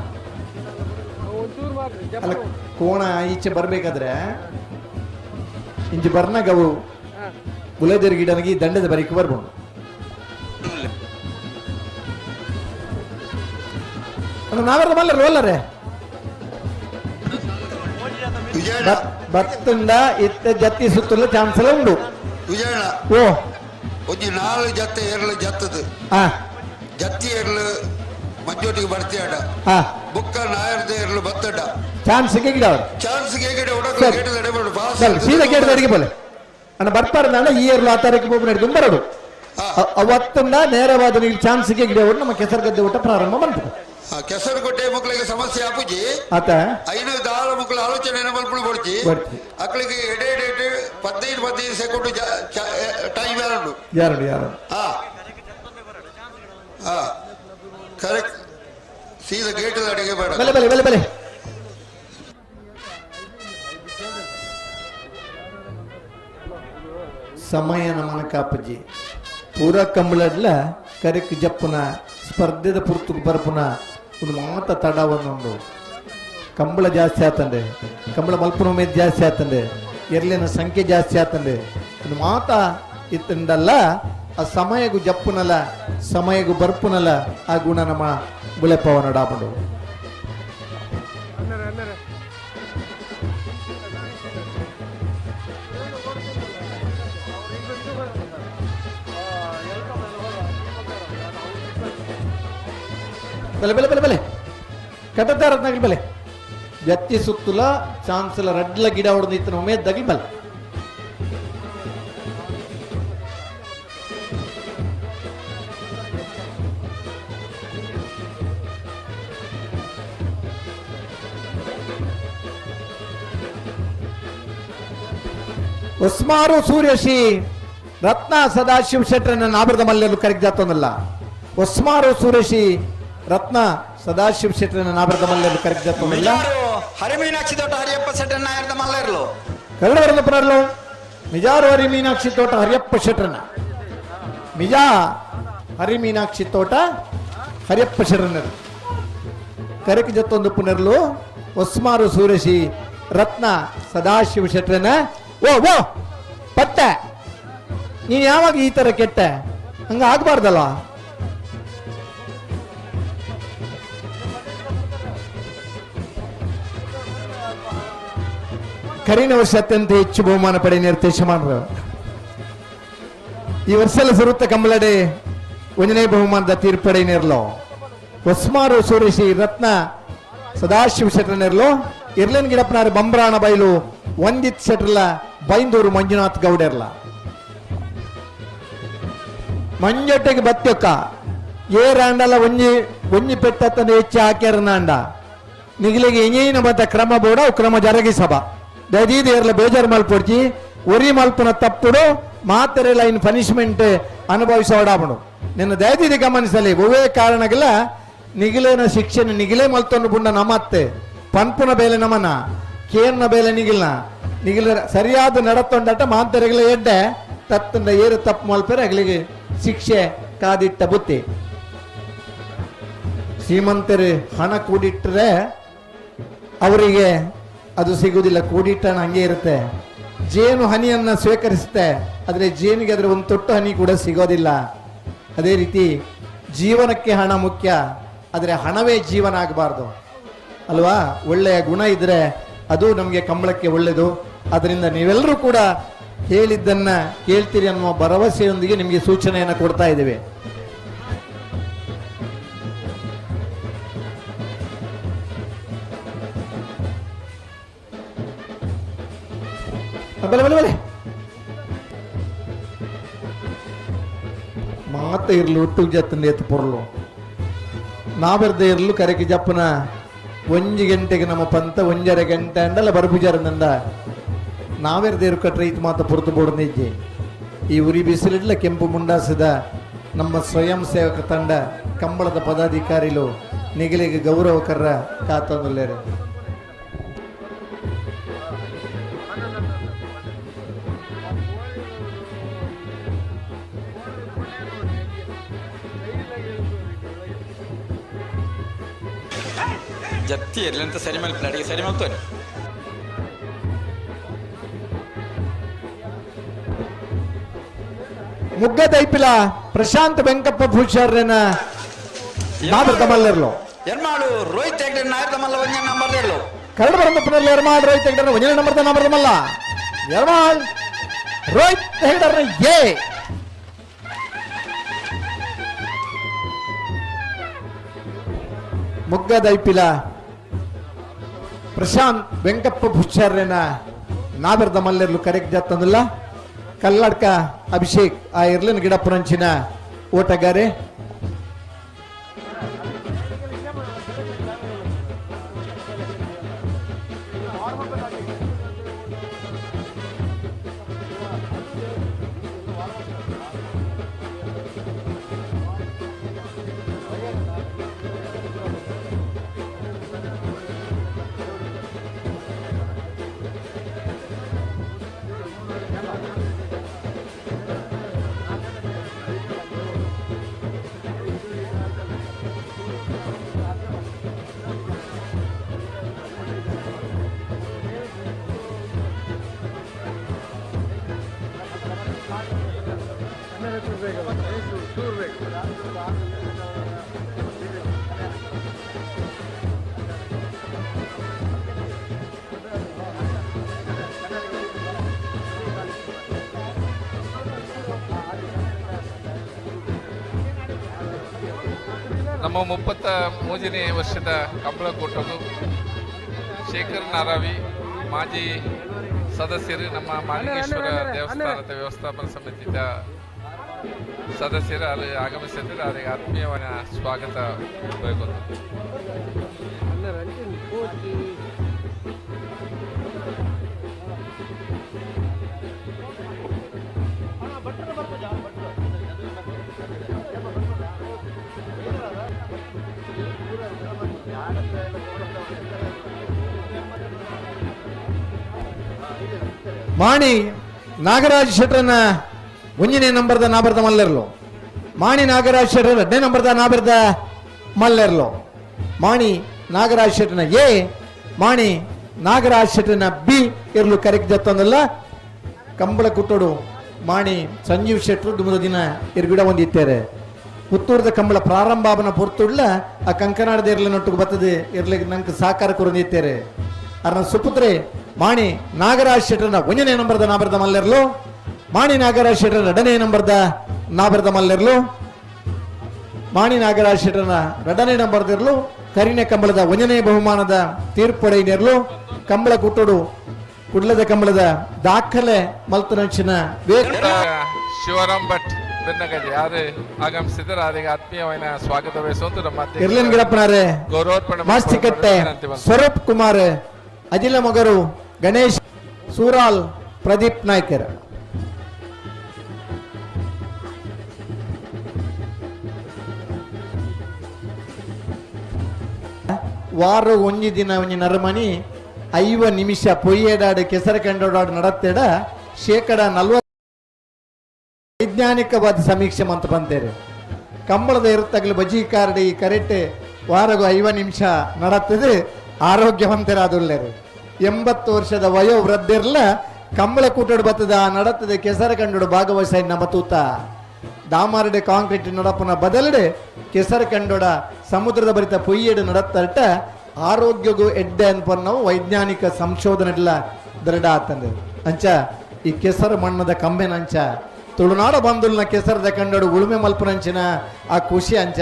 ಅಲ್ಲ, ಕೋಣ ಈಚೆ ಬರ್ಬೇಕಾದ್ರೆ ಇಂಚೆ ಬರ್ನಾಗ ಅವು ಗುಲಾಬಿ ಗಿಡನಿಗೆ ದಂಡದ ಬರಿಕೆ ಬರ್ಬೋದು. ನಾವೆಲ್ಲ ಮಲ್ಲರು ಒಲ್ಲರೆ ಬತ್ತುಂಡ ಇತ್ತ ಜತ್ತಿ ಸುತ್ತಲ ಚಾನ್ಸ್ ಎಲ್ಲ ಉಂಡು. ವಿಜಯಣ್ಣ ಓ ಒಂಜಿ 4 ಜತ್ತೆ ಏರ್ಲು ಜತ್ತದು ಜತ್ತಿ ಏರ್ಲು ಮಂಜೋಟಿಗೆ ಬರ್ತೀಯಡ ಬುಕ್ಕ ನಾಯರ್ದ ಏರ್ಲು ಬತ್ತಡ ಚಾನ್ಸ್ ಗಿಡ ಚಾನ್ಸ್ ಗಿಡ ಸರಿ. ಸರಿ ಸೀದಾ ಗೇಟ್ ಅಡಿಗೆ ಬೋಲೆ ಅಣ್ಣ ಬರ್ಪಾರ ಈ ಏರ್ಲು ಆ ತಾರೀಕು ಹೋಗಿ ನಡೆದು ಬರೋಡು ಅವತ್ತುಂಡ ನೇರವಾದ ನೀವು ಚಾನ್ಸ್ ಗಿಡ ನಮ್ಮ ಕೆಸರುಗದ್ದೆ ಊಟ ಪ್ರಾರಂಭ ಮಾಡ್ತು. ಕೆಸರುಗೊಡ್ಡೆ ಮಕ್ಕಳಿಗೆ ಸಮಸ್ಯೆ ಆಪುಜಿ ಆತ ಐನು ದಾಳ ಮಕ್ಕಳ ಆಲೋಚನೆ ಮಲ್ಪುಳು ಕೊಡ್ಚಿ ಅಕ್ಕಳಿಗೆ ಎಡೆ ಎಡೆ 15 15 ಸೆಕೆಂಡ್ ಟೈಮ್ ಯಾರು ಯಾರು ಯಾರು ಹಾ ಕರೆಕ್ಟ್ ಸೀದಾ ಗೇಟ್ ಅಡಿಗೆ ಬೇಡ ಬಲೆ ಬಲೆ ಬಲೆ ಬಲೆ ಸಮಯ ನಮನ ಕಾಪಜಿ ಪೂರ ಕಂಬಳಡ್ಲ ಕರೆಕ್ ಜಪ್ಪುನ ಸ್ಪರ್ಧೆದ ಪುರ್ತುಕು ಬರ್ಪುನ ಒಂದು ಮಾತ ತಡ ಒಂದೊಂದು ಕಂಬಳ ಜಾಸ್ತಿ ಆತಂಡೆ ಕಂಬಳ ಮಲ್ಪುನ ಉಮೇದ್ ಜಾಸ್ತಿ ಆತಂಡೆ ಎರ್ಲಿನ ಸಂಖ್ಯೆ ಜಾಸ್ತಿ ಆತಂಡೆ ಒಂದು ಮಾತ ಇತ್ತಂಡಲ್ಲ ಆ ಸಮಯಗೂ ಜಪ್ಪುನಲ್ಲ ಸಮಯಗೂ ಬರ್ಪುನಲ್ಲ ಆ ಗುಣ ನಮ್ಮ ಬುಲೆಪವನ ಡಾಪುಂಡು. ಬಲೆ ಬಲೆ ಬಲೆ ಬಲೆ ಕಟ್ಟತಾರತ್ನಾಗಲಿ ಬಲೆ ಜತ್ತಿ ಸುತ್ತಲ ಚಾನ್ಸಲ ರಡ್ಲ ಗಿಡ ಹೊಡೆದು ಇತ್ತನ ಉಮೇದ್ದಾಗಲಿ ಬಲೆ. ಉಸ್ಮಾರು ಸೂರ್ಯಶಿ ರತ್ನ ಸದಾಶಿವ ಶೆಟ್ಟರನ್ನ ನಾಭರದ ಮಲ್ಲೆಲ್ಲೂ ಕರೆಗ್ಜಾತೊಂದಲ್ಲ. ಉಸ್ಮಾರು ಸೂರ್ಯಶಿ ರತ್ನ ಸದಾಶಿವ ಶೆಟ್ಟರನ್ನ ನಾಭರದ ಮಲ್ಲೆಲ್ಲೂ ಕರೆಗ್ಜಾತೊಂದಲ್ಲ. ಹರಿಮೀನಾಕ್ಷಿ ತೋಟ ಹರಿಯಪ್ಪ ಶೆಟ್ಟರನ್ನ ನಾಯರದ ಮಲ್ಲೆರ್ಲು ಕನ್ನಡವರನ್ನ ಪರಲು ಮಿಜಾರು ಹರಿಮೀನಾಕ್ಷಿ ತೋಟ ಹರಿಯಪ್ಪ ಶೆಟ್ಟರನ್ನ ಮಿಜಾ ಹರಿಮೀನಾಕ್ಷಿ ತೋಟ ಹರಿಯಪ್ಪ ಶೆಟ್ಟರನ್ನರು ಕರಕ ಜತ್ತೊಂದು ಪುನರ್ಲು ಉಸ್ಮಾರು ಸೂರ್ಯಶಿ ರತ್ನ ಸದಾಶಿವ ಶೆಟ್ಟರನ್ನ. ಓ ಓ ಪತ್ತೆ ನೀನು ಯಾವಾಗ ಈ ತರ ಕೆಟ್ಟ ಹಂಗ ಆಗ್ಬಾರ್ದಲ್ಲ. ಕರಿನ ವರ್ಷ ಅತ್ಯಂತ ಹೆಚ್ಚು ಬಹುಮಾನ ಪಡೆಯ ನಿರ್ದೇಶ ಈ ವರ್ಷ ಎಲ್ಲ ಸುರುತ್ತ ಕಂಬಳಡೆ ಒಂದನೇ ಬಹುಮಾನದ ತೀರ್ಪಡೆ ನೇರ್ಲೋ ಹೊಸ್ಮಾರು ಸೂರ್ಯಶಿ ರತ್ನ ಸದಾಶಿವ ಶೆಟ್ಟರ್ ನೇರ್ಲು ಇರ್ಲನ್ ಗಿಡಪ್ಪನಾರು ಬಂಬ್ರಾಣ ಬೈಲು ವಂದಿತ್ ಶೆಟ್ರಲ ಬೈಂದೂರು ಮಂಜುನಾಥ್ ಗೌಡೆರ್ಲ ಮಂಜೊಟ್ಟೆಗೆ ಬತ್ತೊಕ್ಕ ಏ ರಾಂಡಲ ಒಂಜಿ ಒಂಜಿ ಪೆಟ್ಟತ್ತನ ಹೆಚ್ಚು ಹಾಕ್ಯಾರ ನಾಂಡ ನಿಗಿಲಿಗೆ ಎಂಜೈನ ಬತ್ತ ಕ್ರಮ ಬೋಡ ಕ್ರಮ ಜರಗಿ ಸಭಾ ದದೀದ ಏರ್ಲ ಬೇಜಾರು ಮಲ್ಪೊಡ್ಚಿ ಒರಿ ಮಲ್ಪನ ತಪ್ಪುಡು ಮಾತರೆ ಲೈನ್ ಪನಿಷ್ಮೆಂಟ್ ಅನುಭವಿಸೋಡಾಪಡು ನಿನ್ನ ದಯದೀದಿ ಗಮನಿಸಲಿ ಒವೇ ಕಾರಣಗೆಲ್ಲ ನಿಗಿಲೇನ ಶಿಕ್ಷಣ ನಿಗಿಲೇ ಮಲ್ತೊಂದು ಬುಂಡ ನಮ್ಮತ್ತೆ ಪನ್ಪುನ ಬೇಲೆ ನಮನ ಕೇರ್ನ ಬೇಲೆ ನಿಗಿಲ್ನ ನಿಗಿಲ ಸರಿಯಾದ ನಡತೊಂಡಟ ಮಾಂತರೆಗಳ ಎಡ್ಡೆ ತತ್ತಂದ ಏರು ತಪ್ಪು ಮಲ್ಪೆರೆ ಅಗಲಿಗೆ ಶಿಕ್ಷೆ ಕಾದಿಟ್ಟ ಬುತ್ತಿ. ಶ್ರೀಮಂತರು ಹಣ ಕೂಡಿಟ್ಟರೆ ಅವರಿಗೆ ಅದು ಸಿಗುವುದಿಲ್ಲ, ಕೂಡಿಟ್ಟ ಹಣ ಹಂಗೆ ಇರುತ್ತೆ. ಜೇನು ಹನಿಯನ್ನು ಸ್ವೀಕರಿಸುತ್ತೆ, ಆದರೆ ಜೇನಿಗೆ ಅದರ ಒಂದು ತೊಟ್ಟು ಹನಿ ಕೂಡ ಸಿಗೋದಿಲ್ಲ. ಅದೇ ರೀತಿ ಜೀವನಕ್ಕೆ ಹಣ ಮುಖ್ಯ, ಆದರೆ ಹಣವೇ ಜೀವನ ಆಗಬಾರ್ದು ಅಲ್ವಾ? ಒಳ್ಳೆಯ ಗುಣ ಇದ್ದರೆ ಅದು ನಮಗೆ ಕಂಬಳಕ್ಕೆ ಒಳ್ಳೆಯದು. ಅದರಿಂದ ನೀವೆಲ್ಲರೂ ಕೂಡ ಹೇಳಿದ್ದನ್ನು ಕೇಳ್ತೀರಿ ಅನ್ನುವ ಭರವಸೆಯೊಂದಿಗೆ ನಿಮಗೆ ಸೂಚನೆಯನ್ನು ಕೊಡ್ತಾ ಇದ್ದೇವೆ. ಬಲೆ ಬಲೆ ಬಲೆ ಮಾತ ಇರ್ಲು ಒಟ್ಟು ಜತ್ತಂದ ಎತ್ತು ಪೊರ್ಲು ನಾವೆರ್ದ ಇರ್ಲು ಕರೆಗೆ ಜಪ್ಪನ ಒಂಜಿ ಗಂಟೆಗೆ ನಮ್ಮ ಪಂತ ಒಂಜರೆ ಗಂಟೆ ಅಂಡಲ್ಲ ಬರಪುಜಾರನಂದ ನಾವೆರ್ದ ಇರು ಕಟ್ರೆ ಇತ್ತು ಮಾತ ಪೊರ್ತು ಬೋಡ್ನಿಜ್ಜಿ. ಈ ಉರಿ ಬಿಸಿಲಿಡ್ಲ ಕೆಂಪು ಮುಂಡಾಸದ ನಮ್ಮ ಸ್ವಯಂ ಸೇವಕ ತಂಡ ಕಂಬಳದ ಪದಾಧಿಕಾರಿಲು ನಿಗಲಿಗೆ ಗೌರವಕರ ಕಾತಂದುಲ್ಲೇರು. ಜತ್ತಿ ಇರಲಿ ಸರಿ ಮಲ್ಪಿಲ್ಲ ಅಡಿಗೆ ಸರಿ ಮಲ್ತೋನಿ. ಮುಗ್ಗದೈಪಿಲ ಪ್ರಶಾಂತ್ ವೆಂಕಪ್ಪ ಭೂಷಾರ್ಯನ ನಾಬರ್ದಮಲ್ಲರ್ಲು ಎರ್ಮಾಳು ರೋಹಿತ್ ಹೆಗ್ಡೆ ನಾಯರ್ದಮಲ್ಲ ಒಂಜನ ನಂಬರ್ ಇರ್ಲು ಕರಡು ಬರಂದಪ್ಪನಲ್ಲಿ ಎರ್ಮಾಳ್ ರೋಹಿತ್ ಹೆಗ್ಡೆ ಒಂಜನ ನಂಬರ್ದ ನಾಬರ್ದಮಲ್ಲ ಎರ್ಮಾಳ್ ರೋಹಿತ್ ಹೆಗ್ಡರ್ನ ಎ ಮುಗ್ಗದೈಪಿಲ ಪ್ರಶಾಂತ್ ವೆಂಕಪ್ಪ ಭೂಷಾರ್ಯನ ನಾಬರ್ದ ಮಲ್ಲೆರ್ಲು ಕರೆಕ್ಟ್ ಜಾತಂದಿಲ್ಲ. ಕಲ್ಲಡ್ಕ ಅಭಿಷೇಕ್ ಆ ಇರ್ಲಿನ ಗಿಡಪ್ಪನಂಚಿನ ಓಟಗಾರೆ. ನಮ್ಮ 33ನೇ ವರ್ಷದ ಕಂಬಳಕೂಟವು ಶೇಖರ್ ನಾರಾವಿ ಮಾಜಿ ಸದಸ್ಯರು, ನಮ್ಮ ಮಾಲಿಂಗೇಶ್ವರ ದೇವಸ್ಥಾನದ ವ್ಯವಸ್ಥಾಪನಾ ಸಮಿತಿಯ ಸದಸ್ಯರು ಅಲ್ಲಿ ಆಗಮಿಸಿದ್ದಾರೆ. ಅವರಿಗೆ ಆತ್ಮೀಯವಾದ ಸ್ವಾಗತ ಬೇಕು. ಮಾಣಿ ನಾಗರಾಜ್ ಶೆಟ್ಟರನ್ನ ಒಂಜನೇ ನಂಬರ್ದ ನಾಬರ್ದ ಮಲ್ಲೆರ್ಲು, ಮಾಣಿ ನಾಗರಾಜ್ ಶೆಟ್ಟರ್ ಎರಡನೇ ನಂಬರ್ದ ನಾಬರ್ದ ಮಲ್ಲೆರ್ಲು, ಮಾಣಿ ನಾಗರಾಜ್ ಶೆಟ್ಟರ್ನ ಎ, ಮಾಣಿ ನಾಗರಾಜ್ ಶೆಟ್ಟರ್ನ ಬಿ ಇರ್ಲು ಕರೆಕ್ಟ್ ಜತ್ತಂದಲ್ಲ. ಕಂಬಳ ಕುಟ್ಟೋಡು ಮಾಣಿ ಸಂಜೀವ್ ಶೆಟ್ಟರು ದುಮದ ದಿನ ಇರ್ಗಿಡ ಹೊಂದಿತ್ತಾರೆ. ಪುತ್ತೂರದ ಕಂಬಳ ಪ್ರಾರಂಭಾವನ ಪೊರ್ತುಡ್ಲ ಆ ಕಂಕನಾಡದ ಇರ್ಲ ನೊಟ್ಟಿಗೆ ಬರ್ತದೆ ಇರ್ಲಿಕ್ಕೆ ನಂಗೆ ಸಾಕಾರ ಕೊರದಿತ್ತಾರೆ. ಅರ್ನ ಸುಪುತ್ರೆ ಮಾಣಿ ನಾಗರಾಜ್ ಶೆಟ್ಟರ್ನ ಒಂದನೇ ನಂಬರ್ದ ನಾಬರ್ದ ಮಲ್ಲೆರ್ಲು, ಮಾಣಿ ನಾಗರಾಜ್ ಶೆಟ್ಟರ್ ಎರಡನೇ ನಂಬರ್ದ ನಾಬರ್ದ ಮಲ್ಲೆರ್ಲು, ಮಾಣಿ ನಾಗರಾಜ್ ಶೆಟ್ಟರ್ನ ಎರಡನೇ ನಂಬರ್ದಿರ್ಲು ಕರಿನೆ ಕಂಬಳದ ಒಂದನೇ ಬಹುಮಾನದ ತೀರ್ಪೊಡೆಯರ್ಲು ಕಂಬಳ ಕುಟ್ಟೋಡು ಕುಡ್ಲದ ಕಂಬಳದ ದಾಖಲೆ ಮಲ್ತನಂಚಿನ ಶಿವರಾಮ್ ಭಟ್ ಬೆನ್ನಗಜೆ ಯಾರು ಆಗಮಿಸಿದರೆ ಅವರಿಗೆ ಆತ್ಮೀಯವಾದ ಸ್ವಾಗತ ಬಯಸುವಂತ ನಮ್ಮ ಇರ್ಲಿನ್ ಗಿಡಪ್ಪನವರೇ ಗೌರವಾರ್ಪಣೆ ಮಾಸ್ತಿಕಟ್ಟೆ ಸ್ವರೂಪ್ ಕುಮಾರ್, ಅಜಿಲ ಮೊಗರು ಗಣೇಶ್, ಸೂರಾಲ್ ಪ್ರದೀಪ್ ನಾಯ್ಕರ್. ವಾರ ಒಂಜಿ ದಿನ ಒಂಜಿ ನರಮನಿ 50 ನಿಮಿಷ ಪೊಯ್ಯೇಡಾಡು ಕೆಸರು ಕಂಡೋಡಾಡು ನಡತ್ತೇಡ 40% ವೈಜ್ಞಾನಿಕವಾದ ಸಮೀಕ್ಷೆ ಅಂತ ಬಂತೇರೆ. ಕಂಬಳದ ಇರುತ್ತಾಗಲಿ ಬಜಿ ಕಾರ್ಡ್ ಈ ಕರೆಕ್ಟ್ ವಾರಗೂ 50 ನಿಮಿಷ ನಡತ್ತದೆ ಆರೋಗ್ಯವಂತರಾದುಲ್ಲೇರು. 80 ವರ್ಷದ ವಯೋವೃದ್ಧಿರ್ಲ ಕಂಬಳ ಕೂಟೋಡು ಬತ್ತದ ನಡತ್ತದೆ ಕೆಸರ ಕಂಡೋಡು ಭಾಗವಹಿಸ ನಮ್ಮ ತೂತ. ದಾಮಾರಡೆ ಕಾಂಕ್ರೀಟ್ ನಡಪನ ಬದಲಡೆ ಕೆಸರ ಕಂಡೋಡ ಸಮುದ್ರದ ಬರಿತ ಪೊಯ್ಯೇಡು ನಡತ್ತಟ ಆರೋಗ್ಯಗೂ ಎಡ್ಡೆ ಅನ್ಪನ್ನವು ವೈಜ್ಞಾನಿಕ ಸಂಶೋಧನೆ ಎಲ್ಲ ದೃಢ ಆತಂದೆ. ಅಂಚ ಈ ಕೆಸರು ಮಣ್ಣದ ಕಂಬೆನಂಚ ತುಳುನಾಡ ಬಂದುಲ್ನ ಕೆಸರದ ಕಂಡೋಡು ಉಳುಮೆ ಮಲ್ಪನಂಚಿನ ಆ ಖುಷಿ ಅಂಚ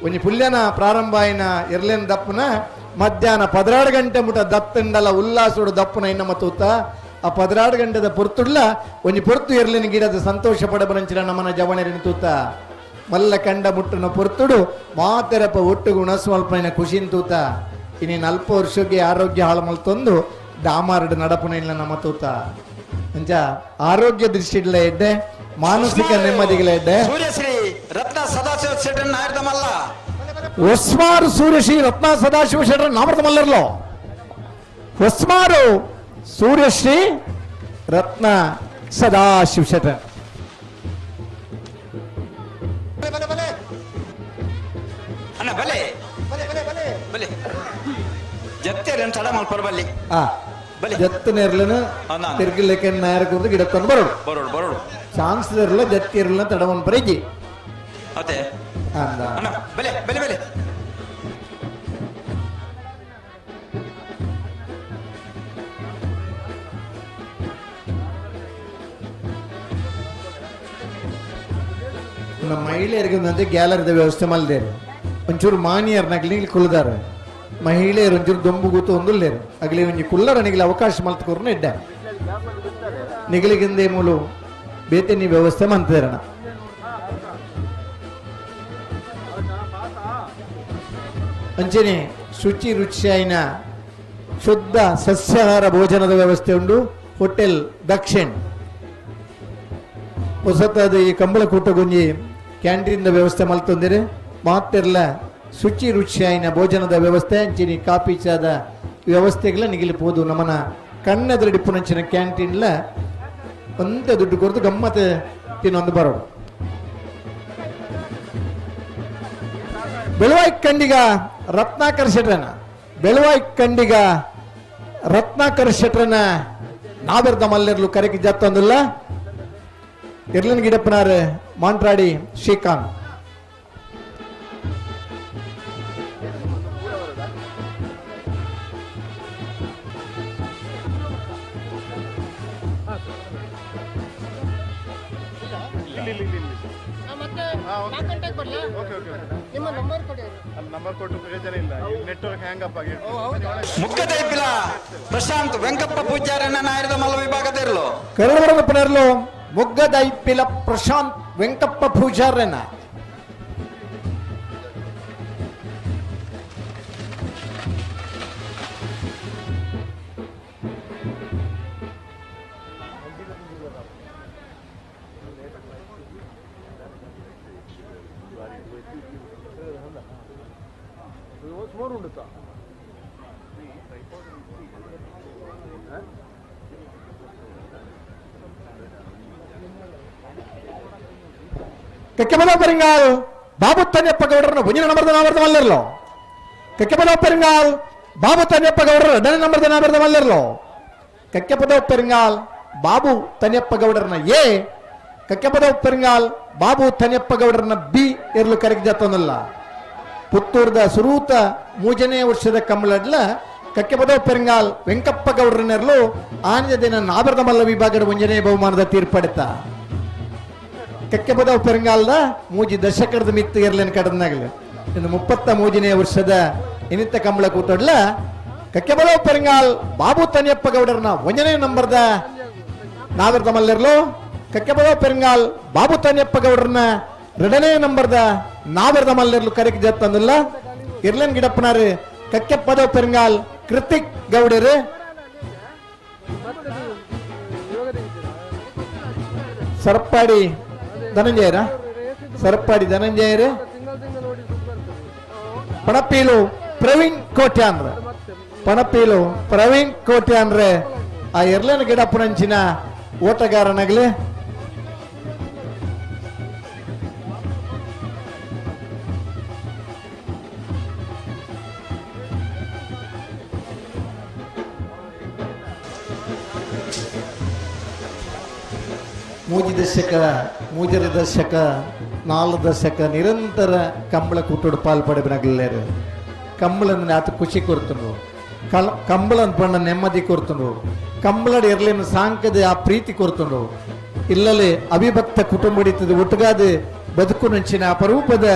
ಒಂಜಿ ಪುಲ್ಯನ ಪ್ರಾರಂಭ ಆಯಿನ ಎರ್ಲೇನ್ ದಪ್ಪನ ಮಧ್ಯಾಹ್ನ 12 ಗಂಟೆ ಮುಟ ದತ್ತಂಡಲ ಉಲ್ಲಾಸೋಡು ದಪ್ಪನ ಇನ್ನ ತೂತ. ಆ 12 ಗಂಟೆದ ಪೊರ್ತುಡ್ಲ ಒಂಜಿ ಪೊರ್ತು ಎರ್ಲಿನ ಗಿಡದ ಸಂತೋಷ ಪಡಬರಂಚಿನ ನಮ್ಮನ ಜವಣರಿನ ತೂತ. ಮಲ್ಲ ಕಂಡ ಮುಟ್ಟನ ಪೊರ್ತುಡು ಮಾತೆರಪ ಒಟ್ಟುಗು ಉಣಸ್ವಲ್ಪನ ಖುಷಿನ ತೂತ. ಇನ್ನೇನು ಅಲ್ಪ ವರ್ಷಕ್ಕೆ ಆರೋಗ್ಯ ಹಾಳು ಮಲ್ತೊಂದು ದಾಮಾರಡು ನಡಪುನ ಇಲ್ಲ ನಮ್ಮ ತೂತ. ಅಂಚ ಆರೋಗ್ಯ ದೃಷ್ಟಿಡ್ಲ ಎಡ್ಡೆ, ಮಾನಸಿಕ ನೆಮ್ಮದಿಗಳ ಎಡ್ಡೆ. ಸೂರ್ಯಶ್ರೀ ರತ್ನ ಸದಾಶಿವ ಶೆಟ್ಟರ್ ನಾಯರ್ದಮಲ್ಲ. ಹೊಸ್ಮಾರು ಸೂರ್ಯಶ್ರೀ ರತ್ನ ಸದಾಶಿವ ಶೆಟ್ಟರ್ ನಾಮರ್ದಮಲ್ಲರ್ಲೋ. ಹೊಸ್ಮಾರು ಸೂರ್ಯಶ್ರೀ ರತ್ನ ಸದಾಶಿವ ಶೆಟ್ಟರ್. ಅಣ್ಣ ಬಲೆ ಬಲೆ ಜತ್ತೇರಿ ತಡ ಮಲ್ಪರ ಬಲ್ಲಿ ಜತ್ತನೇರ್ಲನ ತಿರ್ಗಿಲೆಕ್ಕೆ ನಾಯರ ಕುರ್ದು ಗಿಡಕ್ಕೊಂಡು ಬರೋಡು ಬರೋಡು ಬರೋಡು ಚಾನ್ಸ್ ಇರಲ್ಲ ಜತ್ತಿರಲ್ಲ ತಡವನ್ ಬರೀಜಿ ಅದೇ ಅಣ್ಣ ಬಲೆ ಬಲೆ ಬಲೆ. ನಮ್ಮ ಮಹಿಳೆಯರಿಗೆ ಒಂದಂತೆ ಗ್ಯಾಲರಿದ ವ್ಯವಸ್ಥೆ ಮಲ್ದೇರು ಒಂಚೂರು ಮಾನಿಯರ್ನಾಗ್ಲಿ ಇಲ್ಲಿ ಕುಲ್ದಾರೆ ಮಹಿಳೆಯರು ಒಂಚೂರು ದೊಂಬು ಕೂತು ಒಂದುಲ್ಲೇರು ಅಗಲಿ ಒಂಜಿ ಕುಲ್ಲರ ನಿಗಲಿ ಅವಕಾಶ ಮಲ್ತ್ಕೊರ್ನ ಇಡ್ಡ ನಿಗಲಿಗಿಂದೆ ಮೂಲು ಬೇತೆ ನೀ ವ್ಯವಸ್ಥೆ ಮಂತೇರಣ. ಅಂಚನೆ ಶುಚಿ ರುಚಿಯಾಯಿನ ಶುದ್ಧ ಸಸ್ಯಾಹಾರ ಭೋಜನದ ವ್ಯವಸ್ಥೆ ಉಂಟು ಹೋಟೆಲ್ ದಕ್ಷಿಣ್. ಹೊಸತಾದ ಈ ಕಂಬಳಕೂಟ ಗುಂಜಿ ಕ್ಯಾಂಟೀನ್ ವ್ಯವಸ್ಥೆ ಮಲ್ತೊಂದಿರೆ ಮಾತಿರ್ಲ ಶುಚಿ ರುಚಿಯಾಯಿನ ಭೋಜನದ ವ್ಯವಸ್ಥೆ ಅಂಚಿನಿ ಕಾಪಿ ಚಾದ ವ್ಯವಸ್ಥೆಗಳ ನಿಗಿಲಿ ಪೋದು ನಮ್ಮನ ಕಣ್ಣೆದರಡಿಪ್ಪುನಂಚಿನ ಕ್ಯಾಂಟೀನ್ಲ ಒಂದೇ ದುಡ್ಡು ಕೊರತು ಗಮ್ಮತ್ ತಿನ್ನೊಂದು ಬರೋಡು. ಬೆಳುವಾಯಿ ಕಂಡಿಗ ರತ್ನಾಕರ್ ಶೆಟ್ರನ ಬೆಳುವಾಯಿ ಕಂಡಿಗ ರತ್ನಾಕರ್ ಶೆಟ್ರನ ನಾಬೆರ್ದ ಮಲ್ಲೆರ್ಲು ಕರೆಕಿ ಜತ್ತೊಂದಿಲ್ಲ. ಎರ್ಲನ್ ಗಿಡಪ್ಪನಾರ್ ಮಾಂಟ್ರಾಡಿ ಶ್ರೀಕಾಂತ್. ಮುಖ್ಯದೈಪಿಲ ಪ್ರಶಾಂತ್ ವೆಂಕಪ್ಪ ಪೂಜಾರಣ್ಣ ನಾಯರದ ಮಲ್ಲ ವಿಭಾಗದಿರಲು ಕರಡವರಪ್ಪನರ್ಲು ಮೊಗ್ಗದೈಪಿಲ ಪ್ರಶಾಂತ್ ವೆಂಕಪ್ಪ ಪೂಜಾರಣ್ಣ. ಕಕ್ಕೆಮದ ಪೆರಿಂಗಾಲ್ ಬಾಬು ತನ್ಯಪ್ಪ ಗೌಡರನ್ನು ಒಂದಿನ ನಂಬರ್ದ ನಾಮರ್ದ ಮಲ್ಲಿರಲು. ಕಕ್ಕೆಪದ ಪೆರಿಂಗಾಲ್ ಬಾಬು ತನ್ಯಪ್ಪ ಗೌಡರ ಎರಡನೇ ನಂಬರ್ದ ನಾಮರ್ದ ಮಲ್ಲಿರಲು. ಕಕ್ಕೆಪದ ಪೆರಿಂಗಾಲ್ ಬಾಬು ತನ್ಯಪ್ಪ ಗೌಡರನ್ನ ಎ, ಕಕ್ಕೆಪದ ಪೆರಿಂಗಾಲ್ ಬಾಬು ತನ್ಯಪ್ಪ ಗೌಡರನ್ನ ಬಿ ಇರಲು ಕರೆಗೆ ಜತ್ತೊಂದಲ್ಲ. ಪುತ್ತೂರ್ದ ಸುರೂತ ಮೂಜನೇ ವರ್ಷದ ಕಮ್ಮಲಡ್ಲ ಕಕ್ಕೆಪದ ಪೆರಿಂಗಾಲ್ ವೆಂಕಪ್ಪ ಗೌಡರನ್ನೆರಲು ಆನಂದ ದಿನ ನಾಬರದ ಮಲ್ಲ ವಿಭಾಗದ ಒಂಜನೇ ಬಹುಮಾನದ ತೀರ್ಪಡಿತ. ಕಕ್ಕೆಪದ ಪೆರಂಗಾಲ್ದ ಮೂಜಿ ದಶಕದ ಮಿತ್ತು ಇರ್ಲೇನು ಕಡನಾಗಲಿ ಇನ್ನು 33ನೇ ವರ್ಷದ ಇನಿತ ಕಂಬಳ ಕೂಟಡ್ಲ ಕಕ್ಕೆಪದ ಪೆರಂಗಾಲ್ ಬಾಬು ತನಿಯಪ್ಪ ಗೌಡರನ 1ನೇ ನಂಬರ್ದ ನಾಗರದ ಮಲ್ಲಿರ್ಲು. ಕಕ್ಕೆಪದ ಪೆರಂಗಾಲ್ ಬಾಬು ತನಿಯಪ್ಪ ಗೌಡರನ 2ನೇ ನಂಬರ್ದ ನಾಗರದ ಮಲ್ಲಿರ್ಲು ಕರೆಕ್ ಜತ್ತಂದಿಲ್ಲ. ಇರ್ಲೇನ್ ಗಿಡಪ್ಪನಾರು ಕಕ್ಕೆಪ್ಪದ ಪೆರಂಗಾಲ್ ಕೃತಿಕ್ ಗೌಡರು. ಸರಪಾಡಿ ಧನಂಜಯರ ಸರಪಾಡಿ ಧನಂಜಯರು ಪಣಪೀಲು Praveen ಕೋಟ್ಯಾನ್ರ ಪಣಪೀಲು ಪ್ರವೀಣ್ ಕೋಟ್ಯಾನ್ರೆ ಆ ಎರ್ಲನ ಗಿಡಪ್ಪನಂಚಿನ ಓಟಗಾರನಾಗಲಿ. ಮೂಜಿ ದಶಕ ಮೂಜರ ದಶಕ ನಾಲ್ಕು ದಶಕ ನಿರಂತರ ಕಂಬಳ ಕೂಟೋಡು ಪಾಲ್ ಪಡೆಬಿನಾಗಲೇರು. ಕಂಬಳನ ಆತ ಖುಷಿ ಕೊರ್ತುಂಡು, ಕಂಬಳನ್ ಪಂಡ ನೆಮ್ಮದಿ ಕೊರ್ತುಂಡು, ಕಂಬಳಡ್ ಎರ್ಲಿನ ಸಾಂಕದ ಆ ಪ್ರೀತಿ ಕೊರ್ತುಂಡು. ಇಲ್ಲಲ್ಲಿ ಅವಿಭಕ್ತ ಕುಟುಂಬ ಹಿಡಿತದೆ ಒಟ್ಟುಗಾದ ಬದುಕು ನಂಚಿನ ಅಪರೂಪದ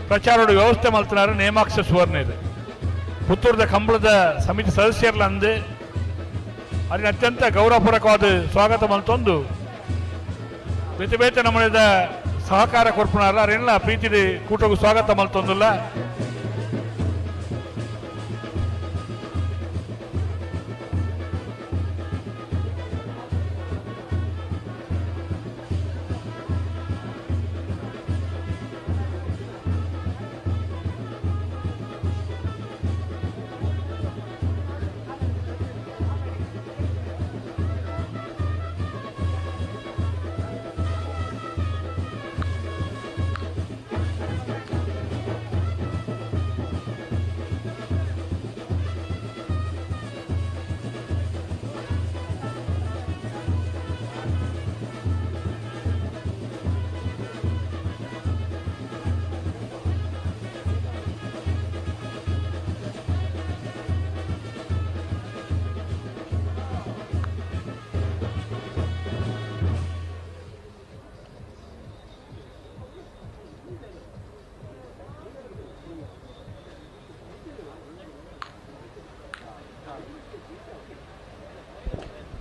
ಪ್ರಚಾರೋಡು ವ್ಯವಸ್ಥೆ ಮಲ್ತನಾರು ನೇಮಾಕ್ಷ ಸುವರ್ಣ ಇದೆ. ಪುತ್ತೂರದ ಕಂಬಳದ ಸಮಿತಿ ಸದಸ್ಯರ್ಲಂದು ಅದನ್ನ ಅತ್ಯಂತ ಗೌರವಪೂರ್ವಕವಾದ ಸ್ವಾಗತ ಮಲ್ತೊಂದು ಬೇತೆ ಬೇತೆ ನಮ್ಮದ ಸಹಕಾರ ಕೊರ್ಪುನಾರ ಅರೆಲ್ಲ ಪ್ರೀತಿ ಕೂಟಗೂ ಸ್ವಾಗತ ಮಲ್ತೊಂದುಲ್ಲ.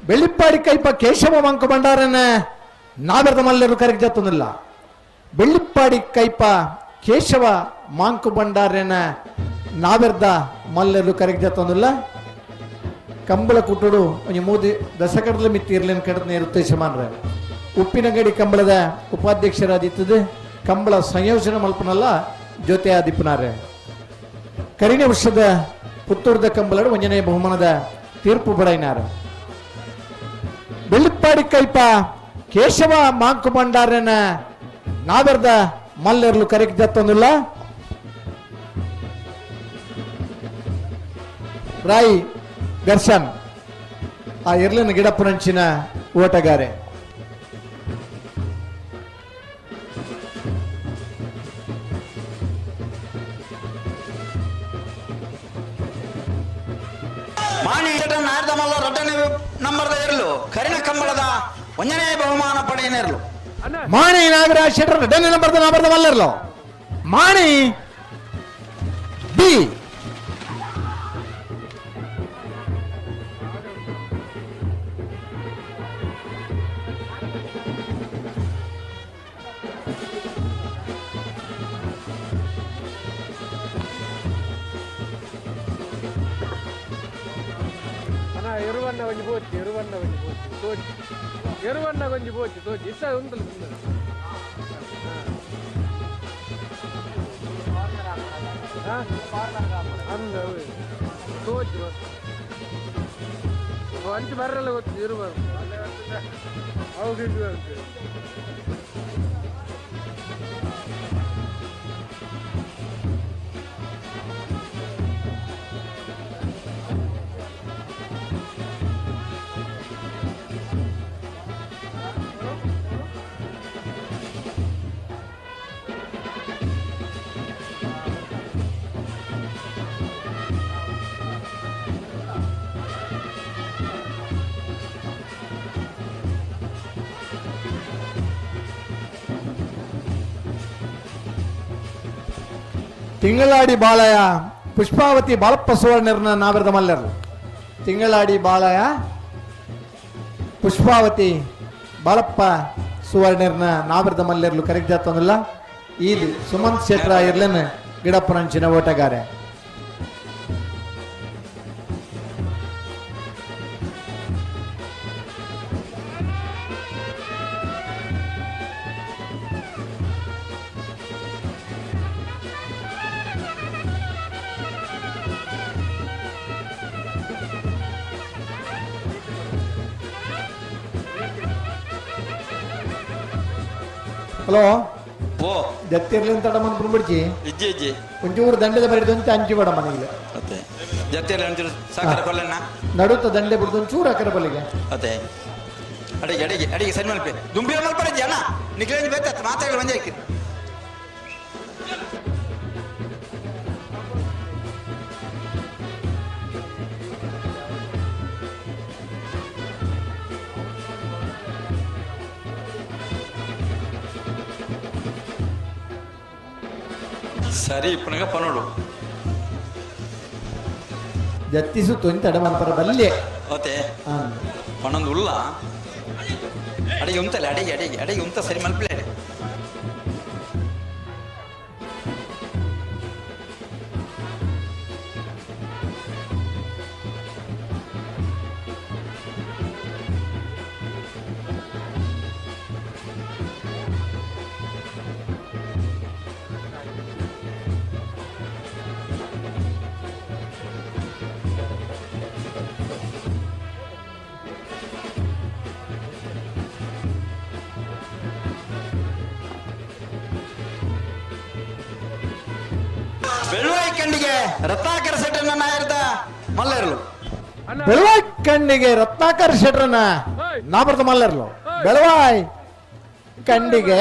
ಬೆಳ್ಳಿಪ್ಪಾಡಿ ಕೈಪ ಕೇಶವ ಮಂಕು ಭಂಡಾರನ ನಾವೆರದ ಮಲ್ಲರು ಕರೆಗೆ ಜತ್ತೊಂದಿಲ್ಲ. ಬೆಳ್ಳಿಪ್ಪಾಡಿ ಕೈಪ ಕೇಶವ ಮಾಂಕು ಭಂಡಾರನ ನಾವೆರ್ದ ಮಲ್ಲರು ಕರೆಗೆ ಜತ್ತೊಂದಿಲ್ಲ. ಕಂಬಳ ಕುಟ್ಟುಡು ಒಂಜಿ ಮೂದಿ ದಶಕಡಲ ಮಿತ್ತಿ ಇರ್ಲಿನ ಕಡನೆ ಉದ್ದೇಶ ಮಾನ್ರೆ. ಉಪ್ಪಿನಂಗಡಿ ಕಂಬಳದ ಉಪಾಧ್ಯಕ್ಷರಾದಿತ್ತದು ಕಂಬಳ ಸಂಯೋಜನೆ ಮಲ್ಪನಲ್ಲ ಜೊತೆ ಆದಿಪ್ಪನಾರೆ. ಕರಿನ ವರ್ಷದ ಪುತ್ತೂರದ ಕಂಬಳಡು ಒಂಜನೇ ಬಹುಮಾನದ ತೀರ್ಪು ಬಡೈನಾರ. ಬೆಳ್ಳಿಪ್ಪಾಡಿ ಕೈಪ ಕೇಶವ ಮಾಂಕು ಭಂಡಾರನ ನಾವೆರ್ದ ಮಲ್ಲೆರ್ಲು ಕರೆಗೆ ಜತ್ತೊಂದಿಲ್ಲ. ರಾಯ್ ದರ್ಶನ್ ಆ ಎರ್ಲಿನ ಗಿಡಪ್ಪನಂಚಿನ ಓಟಗಾರೆ. ಮಾಣಿ ನಾರ್ದಮಲ್ಲ ರಡ್ಡನೇ ನಂಬರ್ದ ಇರಲು ಕರಿನ ಕಂಬಳದ ಒಂದನೇ ಬಹುಮಾನ ಪಡೆಯನೇರ್ಲು. ಮಾಣಿ ನಾಗರಾಜ್ ಶೆಟ್ಟರ್ ರಡ್ಡನೇ ನಂಬರ್ದ ನಾಬರ್ದ ಮಲ್ಲರ್ಲು. ಮಾಣಿ ಬಿ ಎರುವನ್ನ ಒಂಜಿ ಬೋಚಿ ಎರುವನ್ನ ಒಂಜಿ ಬೋಚಿ ತೋಜಿ ಎರುವನ್ನ ಒಂಜಿ ಬೋಚಿ ತೋಜಿ ಇಷ್ಟ ಉಂಟಲ್ಲ ಅಂದ ತೋಜಿ ಒಂಚು ಬರಲ್ಲ ಗೊತ್ತು ಇರುವ ಹೌದು. ತಿಂಗಳಾಡಿ ಬಾಳಯ ಪುಷ್ಪಾವತಿ ಬಾಳಪ್ಪ ಸುವರ್ಣರ್ನ ನಾವೆರದ ಮಲ್ಲರು. ತಿಂಗಳಾಡಿ ಬಾಳಯ ಪುಷ್ಪಾವತಿ Balappa ಸುವರ್ಣರ್ನ ನಾವರ್ದ ಮಲ್ಲೆರ್ಲು ಕರೆಕ್ಟ್ ಜಾತಂದಿಲ್ಲ ಈದ್ ಸುಮಂತ್ ಶೆಟ್ರ ಇರ್ಲನ್ ಗಿಡಪ್ಪನಂಚಿನ ಓಟಗಾರೆ. ಹಲೋ ಓ ಜತ್ತಿರ್ಲಿ ಅಂತ ತಡ ಬಿಡ್ಚಿ ಇಜ್ಜಿ ಇಜ್ಜಿ ಒಂಚೂರು ದಂಡೆದ ಬರಿದು ಅಂತ ಅಂಚು ಬೇಡ ಮನೆಗೆ ಅತ್ತೆ ಜತ್ತಿರ್ಲಿ ಒಂಚೂರು ಸಾಕರ ಕೊಲ್ಲಣ್ಣ ನಡುತ್ತ ದಂಡೆ ಬಿಡ್ದು ಒಂಚೂರು ಅಕರ ಬಲಿಗೆ ಅತ್ತೆ ಅಡಿಗೆ ಅಡಿಗೆ ಅಡಿಗೆ ಸರಿ ಮಲ್ಪೆ ದುಂಬಿರ ಮಲ್ಪರೆ ಜನ ನಿಖಿಲೇಂಜ್ ಬೇತ ಮಾತಾಡಲು ಮಂಜೆ ಹಾಕಿ ಸರಿ ಇಪ್ಪನಗ ಪನೋಡು ಜತ್ತಿಸು ತೊಂತ ತಡ ಬಲ್ಲೆ ಓತೆ ಪಣೊಂದು ಉಲ್ಲ ಅಡಿಗೆ ಉಂತಲ್ಲ ಅಡಿಗೆ ಅಡಿಗೆ ಅಡಿಗೆ ಉಂತ ಸರಿ ಮಲ್ಪಲೆ ಅಡಿ ಬೆಳುವಾಯಿ ಕಣ್ಣಿಗೆ ರತ್ನಾಕರ ಶೆಟ್ಟರನ್ನ ನಾಯರ್ದ ಮಲ್ಲರ್ಲು ಬೆಳವಾಯ್ ಕಣ್ಣಿಗೆ ರತ್ನಾಕರ್ ಶೆಟ್ಟರನ್ನ ನಾಬರ್ದ ಮಲ್ಲರ್ಲು ಬೆಳವಾಯ್ ಕಣ್ಣಿಗೆ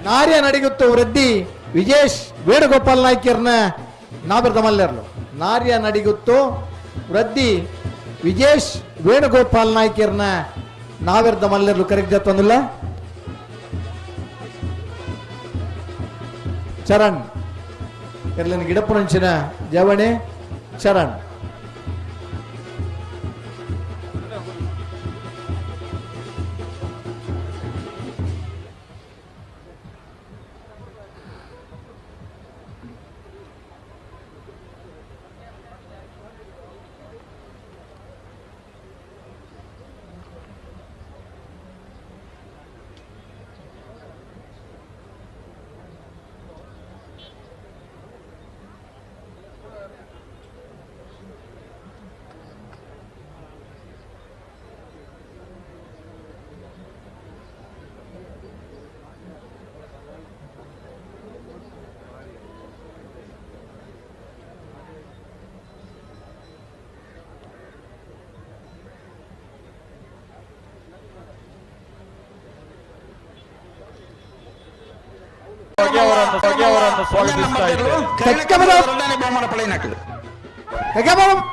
ನಾರ್ಯ ನಡಿಗುತ್ತು ವೃದ್ಧಿ ವಿಜೇಶ್ ವೇಣುಗೋಪಾಲ್ ನಾಯ್ಕರ್ನ ನಾಬರ್ದ ಮಲ್ಲರ್ಲು ನಾರ್ಯ ನಡಿಗುತ್ತು ವೃದ್ಧಿ ವಿಜೇಶ್ ವೇಣುಗೋಪಾಲ್ ನಾಯ್ಕರ್ನ ನಾವೆರ್ದ ಮಲ್ಲರ್ಲು ಕರೆಕ್ಟ್ ತಂದಿಲ್ಲ. ಚರಣ್ ಇರ್ಲಿನ ಗಿಡಪ್ಪನಂಚಿನ ಜವಣೆ ಚರಣ್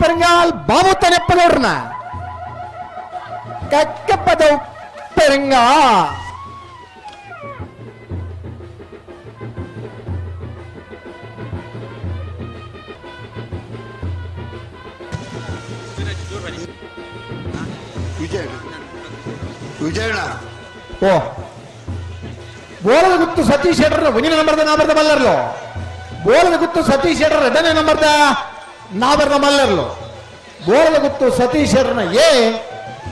പെരുങ്ങാൽ ബാബു തനെപ്പലോടന കക്കപ്പതവ് പെരുങ്ങാ ವಿಜಯಣ್ಣ ಓ ಬೋಲದ ಗುತ್ತು ಸತೀಶ್ ಶೆಟ್ಟರ್ ಒಂದಿನ ನಂಬರ್ದ ನಾಬರ್ದ ಮಲ್ಲರ್ಲು ಬೋಲದ ಗುತ್ತು ಸತೀಶ್ ಶೆಟ್ಟರ್ ಎರಡನೇ ನಂಬರ್ದ ನಾಬರ್ದ ಮಲ್ಲರ್ಲು ಬೋಲದ ಗುತ್ತು ಸತೀಶ್ ಶೆಟ್ಟರ್ನ ಎ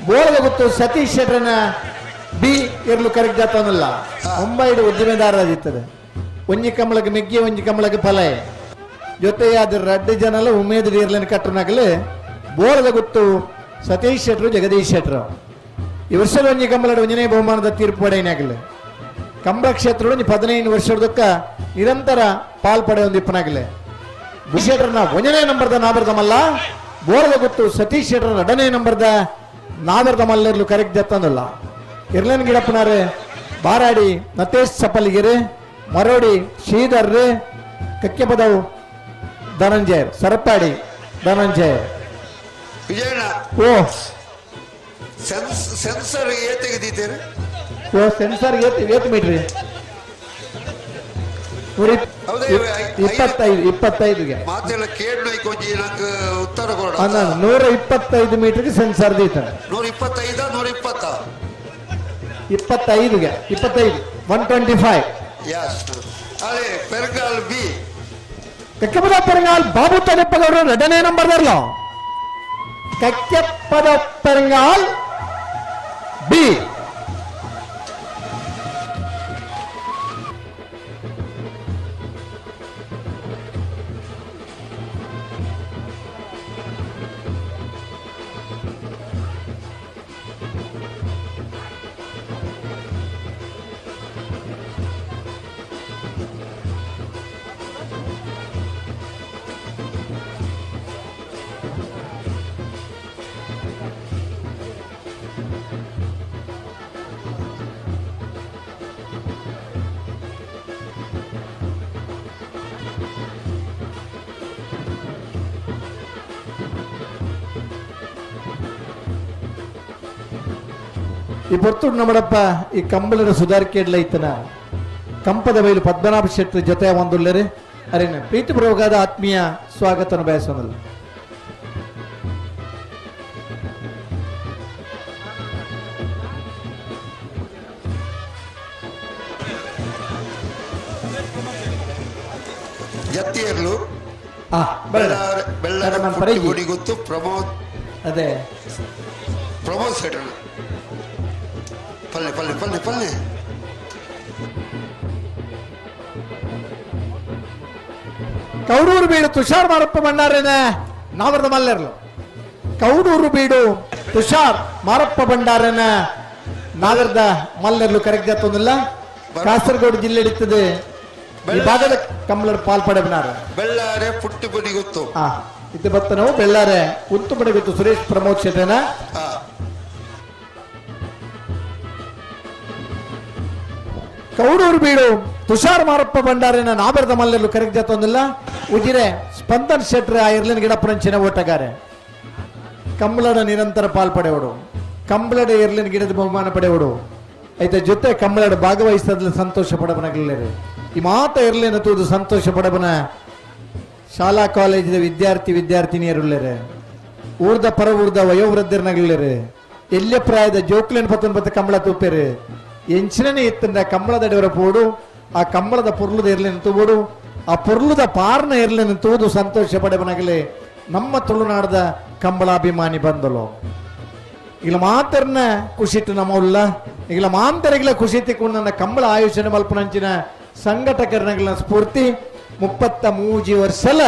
ಬೋಲದ ಗುತ್ತು ಸತೀಶ್ ಶೆಟ್ಟರ್ನ ಬಿ ಇರ್ಲು ಕರೆಕ್ಟ್ ಜಾತನಲ್ಲ. ಮುಂಬೈಡು ಉದ್ದಿಮೆದಾರರಾಗಿರ್ತದೆ. ಒಂಜಿ ಕಮಲಕ್ಕೆ ಮೆಗ್ಗಿ ಒಂಜಿ ಕಮಲಕ್ಕೆ ಫಲ ಜೊತೆಯಾದ ರಡ್ಡು ಜನಲ ಉಮೇದ್ ಇರ್ಲನ್ ಕಟ್ಟನಾಗಲಿ ಬೋಲದ ಗುತ್ತು ಸತೀಶ್ ಶೆಟ್ಟರು ಜಗದೀಶ್ ಶೆಟ್ಟರು ಈ ವರ್ಷದ ಒಂಜಿ ಕಂಬಳದ ಒಂಜನೇ ಬಹುಮಾನದ ತೀರ್ಪು ಪಡೆಯನಾಗಲಿ ಕಂಬಳ ಕ್ಷೇತ್ರ 15 ವರ್ಷದಕ್ಕ ನಿರಂತರ ಪಾಲ್ ಪಡೆಯೊಂದಿಪ್ಪನಾಗಲಿ ಶೆಟ್ಟರ್ನ ಒಂದನೇ ನಂಬರ್ದ ನಾಬರ್ದ ಮಲ್ಲ ಬೋರದ ಗುತ್ತು ಸತೀಶ್ ಶೆಟ್ಟರ್ ಎರಡನೇ ನಂಬರ್ದ ನಾಬರ್ದ ಮಲ್ಲರ್ಲು ಕರೆಕ್ಟ್ ದತ್ತಂದಲ್ಲ. ಇರ್ಲನ್ ಗಿಡಪ್ಪನಾರು ಬಾರಾಡಿ ನತೇಶ್ ಚಪ್ಪಲಿಗಿರಿ ಮರೋಡಿ ಶ್ರೀಧರ್ ಕಕ್ಕೆಪದವು ಧನಂಜಯ ಸರಪಾಡಿ ಧನಂಜಯ ವಿಜಯಣ್ಣ ಓ ಸೆನ್ಸರ್ ಏತೆಗೆ ಓ ಸೆನ್ಸರ್ ಏತ್ ಏತ್ ಮೀಟ್ರಿ 25 25ಗೆ ಮಾತೆಲ್ಲ ಕೇಳು ಕೊಂಚ ನಂಗೆ ಉತ್ತರ ಕೊಡ 125 ಮೀಟರ್ಗೆ ಸೆನ್ಸರ್ ದೀತಾನೆ 125 120 25ಗೆ 25 125 ಎಸ್ ಅರೆ ಪೆರ್ಗಾಲ್ ಬಿ ಕಕ್ಕೆಪದ ಪೆರಂಗಾಲ್ ಬಾಬು ತಡೆಪ್ಪಗೌಡರು ಎರಡನೇ ನಂಬರ್ ದರ್ಲ ಕಕ್ಕೆಪ್ಪದ ಪೆರಂಗಾಲ್ ಬಿ ಈ ಪೊರ್ತುಡು ನಮ್ಮಡಪ್ಪ ಈ ಕಂಬಳದ ಸುಧಾರಿಕೆಡ್ಲ ಇತ್ತನ ಕಂಪದ ಬೈಲು ಪದ್ಮನಾಭ ಶೆಟ್ಟರ್ ಜೊತೆ ಒಂದುಲ್ಲರೆ ಅರೇನ ಪ್ರೀತಿಪೂರ್ವಕವಾದ ಆತ್ಮೀಯ ಸ್ವಾಗತವನ್ನು ಬಯಸೋನಲ್ಲ. ಜತ್ತಿಯರ್ಲು ಬೆಳ್ಳಾರ ಗೊತ್ತು ಪ್ರಮೋದ್ ಅದೇ ಪ್ರಮೋದ್ ಶೆಟ್ಟರ್ ಪಲ್ಲೆ ಪಲ್ಲೆ ಪಲ್ಲೆ ಪಲ್ಲೆ ಕೌಡೂರು ಬೀಡು ತುಷಾರ್ ಮಾರಪ್ಪ ಭಂಡಾರನ ನಾವರದ ಮಲ್ಲೆರ್ಲು ಕೌಡೂರು ಬೀಡು ತುಷಾರ್ ಮಾರಪ್ಪ ಭಂಡಾರನ ನಾಗರದ ಮಲ್ಲೆರ್ಲು ಕರೆಕ್ಟ್ ಜಾತೊಂದಿಲ್ಲ ಕಾಸರಗೋಡು ಜಿಲ್ಲೆ ಹಿಡಿತದೆ ಈ ಭಾಗದ ಕಂಬಳರ್ ಪಾಲ್ಪಡೆಬನಾರ ಬೆಳ್ಳಾರೆ ಪುಟ್ಟು ಬಡಿ ಗೊತ್ತು ಇದು ಬತ್ತ ನಾವು ಬೆಳ್ಳಾರೆ ಉತ್ತು ಬಡಿ ಗೊತ್ತು ಸುರೇಶ್ ಪ್ರಮೋದ್ ಶೆಟ್ಟನ ಕೌಡೂರು ಬೀಡು ತುಷಾರ್ ಮಾರಪ್ಪ ಭಂಡಾರಿನ ನಾಬರದ ಮಲ್ಲೆರ್ಲು ಕರೆಕ್ಟ್ ಜಾತೊಂದಿಲ್ಲ ಉಜಿರೆ ಸ್ಪಂದನ್ ಶೆಟ್ರ್ ಆ ಇರ್ಲಿನ ಗಿಡಪ್ಪನಂಚಿನ ಓಟಗಾರೆ ಕಂಬಳದ ನಿರಂತರ ಪಾಲ್ಪಡೆವಡು ಕಂಬಳದ ಇರ್ಲಿನ ಗಿಡದ ಬಹುಮಾನ ಪಡೆವಡು ಐತ ಜೊತೆ ಕಂಬಳದ ಭಾಗವಹಿಸದಲ್ಲಿ ಸಂತೋಷ ಪಡಬನಗಲಿಲ್ಲರು ಈ ಮಾತ ಇರ್ಲಿನ ತೂದು ಸಂತೋಷ ಪಡಬನ ಶಾಲಾ ಕಾಲೇಜಿದ ವಿದ್ಯಾರ್ಥಿ ವಿದ್ಯಾರ್ಥಿನಿಯರುಳ್ಳರು ಊರ್ದ ಪರ ಊರ್ದ ವಯೋವೃದ್ಧರನಗಲಿಲ್ಲರು ಎಲ್ಯ ಪ್ರಾಯದ ಜೋಕ್ಲೇನ್ ಪತ್ತನ್ ಪತ್ತ ಕಂಬಳ ತೂಪೇರು ಎಂಚಿನೇ ಇತ್ತಂದ ಕಂಬಳದಡಿಯವರ ಪೋಡು ಆ ಕಂಬಳದ ಪೊರ್ಲುದ ಇರ್ಲಿನ ತೂಬೋಡು ಆ ಪೊರ್ಲುದ ಪಾರ್ನ ಇರ್ಲಿನ ತೂದು ಸಂತೋಷ ಪಡೆಬನಗಲಿ ನಮ್ಮ ತುಳುನಾಡದ ಕಂಬಳಾಭಿಮಾನಿ ಬಂದಲು ಇಲ್ಲ ಮಾತರ್ನ ಖುಷಿಟ್ಟು ನಮ್ಮಲ್ಲ ಇಲ್ಲ ಮಾಂತರಿಗಳ ಖುಷಿ ತಿಕ್ಕೊಂಡು ನನ್ನ ಕಂಬಳ ಆಯೋಜನೆ ಮಲ್ಪನಂಚಿನ ಸಂಘಟಕರನಗಳ ಸ್ಫೂರ್ತಿ 33 ವರ್ಷಲ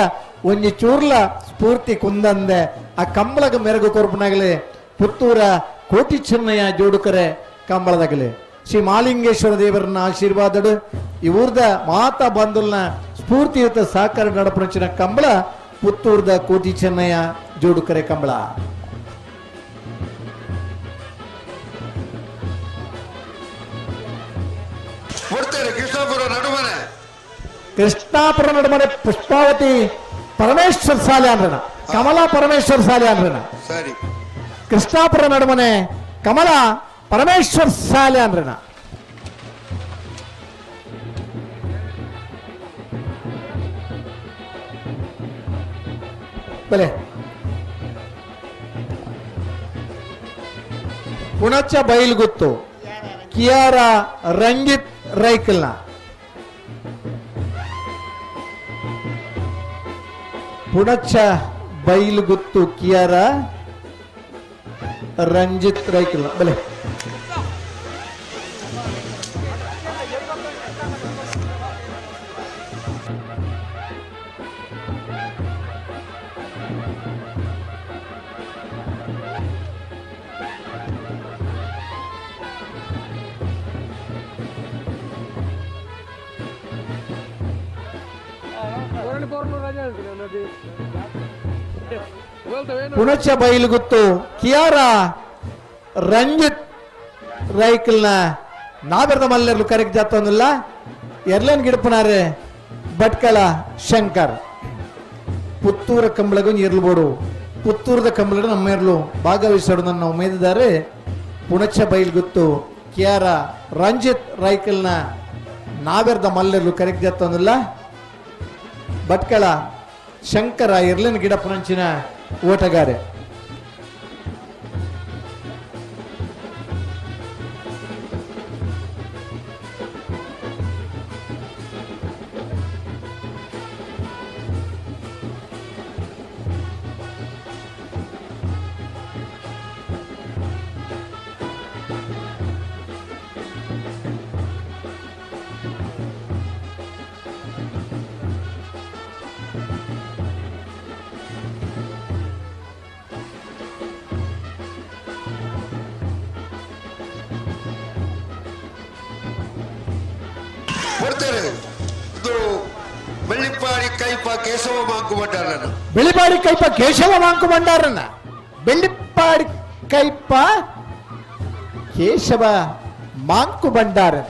ಒಂಜಿ ಚೂರ್ಲ ಸ್ಫೂರ್ತಿ ಕುಂದಂದೆ ಆ ಕಂಬಳಗ ಮೆರಗು ಕೊರ್ಪನಾಗಲಿ ಪುತ್ತೂರ ಕೋಟಿ ಚೆನ್ನಯ್ಯ ಜೋಡುಕರೆ ಕಂಬಳದಾಗಲಿ ಶ್ರೀ ಮಾಲಿಂಗೇಶ್ವರ ದೇವರನ್ನ ಆಶೀರ್ವಾದಡು ಈ ಊರ್ದ ಮಾತಾ ಬಂಧುಲ್ನ ಸ್ಫೂರ್ತಿಯುತ ಸಹಕಾರ ನಡಪನಂಚಿನ ಕಂಬಳ ಪುತ್ತೂರ್ದ ಕೋಟಿ ಚೆನ್ನಯ್ಯ ಜೋಡುಕರೆ ಕಂಬಳ. ಕೃಷ್ಣಾಪುರ ನಡುಮನೆ ಕೃಷ್ಣಾಪುರ ನಡುಮನೆ ಪುಷ್ಪಾವತಿ ಪರಮೇಶ್ವರ ಸಾಲೆ ಅಂದ್ರಣ ಕಮಲಾ ಪರಮೇಶ್ವರ ಸಾಲೆ ಅಂದ್ರಣ ಸರಿ ಕೃಷ್ಣಾಪುರ ನಡುಮನೆ ಕಮಲಾ ಪರಮೇಶ್ವರ ಸಾಲೆ ಅಂದ್ರಣ. ಬಲೆ ಪುಣಚ ಬೈಲ್ಗುತ್ತು ಕಿಯಾರ ರಂಜಿತ್ ರೈಕಲ್ನ ಪುಣಚ ಬೈಲ್ಗುತ್ತು ಕಿಯಾರ ರಂಜಿತ್ ರೈಕಲ್ನ ಬಲೆ ಪುಣಚ ಬೈಲುಗುತ್ತು ಕಿಯಾರ ರಂಜಿತ್ ರೈಕಲ್ನ ನಾಬೆರ್ದ ಮಲ್ಲೆರ್ಲು ಕರೆಕ್ ಜಾತೊಂದುಲ್ಲ ಎರ್ಲನ್ ಗಿಡಪನಾರೆ ಭಟ್ಕಳ ಶಂಕರ್ ಪುತ್ತೂರ ಕಂಬಳಗೂ ಇರ್ಲ್ಬೋಡು ಪುತ್ತೂರದ ಕಂಬಳ ನಮ್ಮ ಇರ್ಲು ಭಾಗವಹಿಸೋಡು ನನ್ನ ಉಮೇದಿದ್ದಾರೆ ಪುಣಚ ಬೈಲ್ಗುತ್ತು ಕೆ ಆರ್ ರಂಜಿತ್ ರೈಕಲ್ನ ನಾವೆರ್ದ ಮಲ್ಲೆರ್ಲು ಕರೆಕ್ ಜಾತೊಂದುಲ್ಲ ಭಟ್ಕಳ ಶಂಕರ ಇರ್ಲಿನ ಗಿಡ ಪುಣಂಚಿನ ಓಟಗಾರೆ. Bellipadi ಕೈಪ Keshava Monk ಭಂಡಾರನ Bellipadi ಕೈಪ Keshava Monk ಭಂಡಾರನ Bellipadi ಕೈಪ Keshava Monk ಭಂಡಾರನ.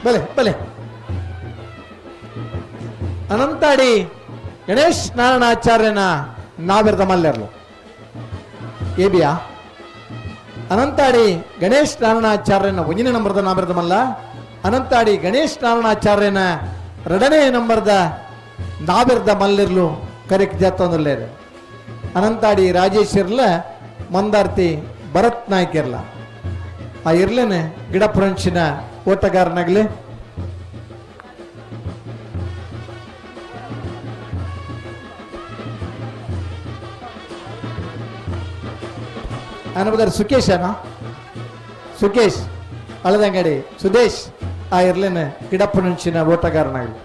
ಬಲೆ ಬಲೆ ಅನಂತಾಡಿ ಗಣೇಶ್ ನಾರಾಯಣಾಚಾರ್ಯನ ನಾವೆರ್ದ ಮಲ್ಲೆರ್ಲು ಏಬಿಯಾ ಅನಂತಾಡಿ ಗಣೇಶ್ ನಾರಾಯಣಾಚಾರ್ಯನ ಒಂದನೇ ನಂಬರ್ದ ನಾವೆರ್ದ ಮಲ್ಲ ಅನಂತಾಡಿ ಗಣೇಶ್ ನಾರಾಯಣಾಚಾರ್ಯನ ಎರಡನೇ ನಂಬರ್ದ ನಾವೆರ್ದ ಮಲ್ಲೆರ್ಲು ಕರೆಕ್ ಜಾತೊಂದುಲ್ಲೇರು ಅನಂತಾಡಿ ರಾಜೇಶ್ ಇರ್ಲ ಮಂದಾರ್ತಿ ಭರತ್ ನಾಯ್ಕ ಇರ್ಲ ಆ ಇರ್ಲೇನೆ ಗಿಡಪುರಂಚಿನ ಓಟಗಾರನಾಗಲಿ. ಅನಬದಾರ್ ಸುಕೇಶ್ ಅಣ್ಣ ಸುಕೇಶ್ ಅಳದಂಗಡಿ ಸುದೇಶ್ ಆ ಇರ್ಲೇನೆ ಗಿಡಪ್ಪನಂಚಿನ ಓಟಗಾರನಾಗಲಿ.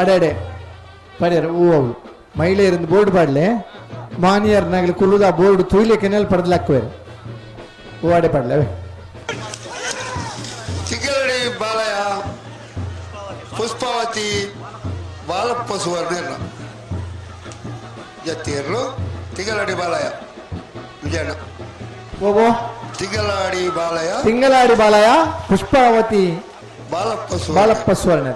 ಅಡೆ ಅಡೆ ಪಡೆಯರು ಹೂ ಅವು ಮಹಿಳೆಯರಿಂದ ಬೋರ್ಡ್ ಪಾಡ್ಲೆ ಮಾನಿಯರ್ನಾಗಲಿ ಕುಲ್ಲುದ ಬೋರ್ಡ್ ತೂಯ್ಲೆ ಕೆನೆಲ್ ಪಡೆದ್ಲಾಕ್ವೇರು ಹೂವಾಡೆ ಪಾಡ್ಲೆ. ತಿಂಗಳಡಿ ಬಾಲಯ್ಯ ಪುಷ್ಪಾವತಿ ಬಾಲಪ್ಪ ಸುವರ್ಣ ಜತ್ತಿಯರ್ಲು ತಿಂಗಳಾಡಿ ಬಾಲಯ್ಯ ವಿಜಯಣ್ಣ ಓಬೋ ತಿಂಗಳಾಡಿ ಬಾಲಯ್ಯ ತಿಂಗಳಾಡಿ ಬಾಲಯ್ಯ ಪುಷ್ಪಾವತಿ ಬಾಲಪ್ಪ ಬಾಲಪ್ಪ ಸುವರ್ಣ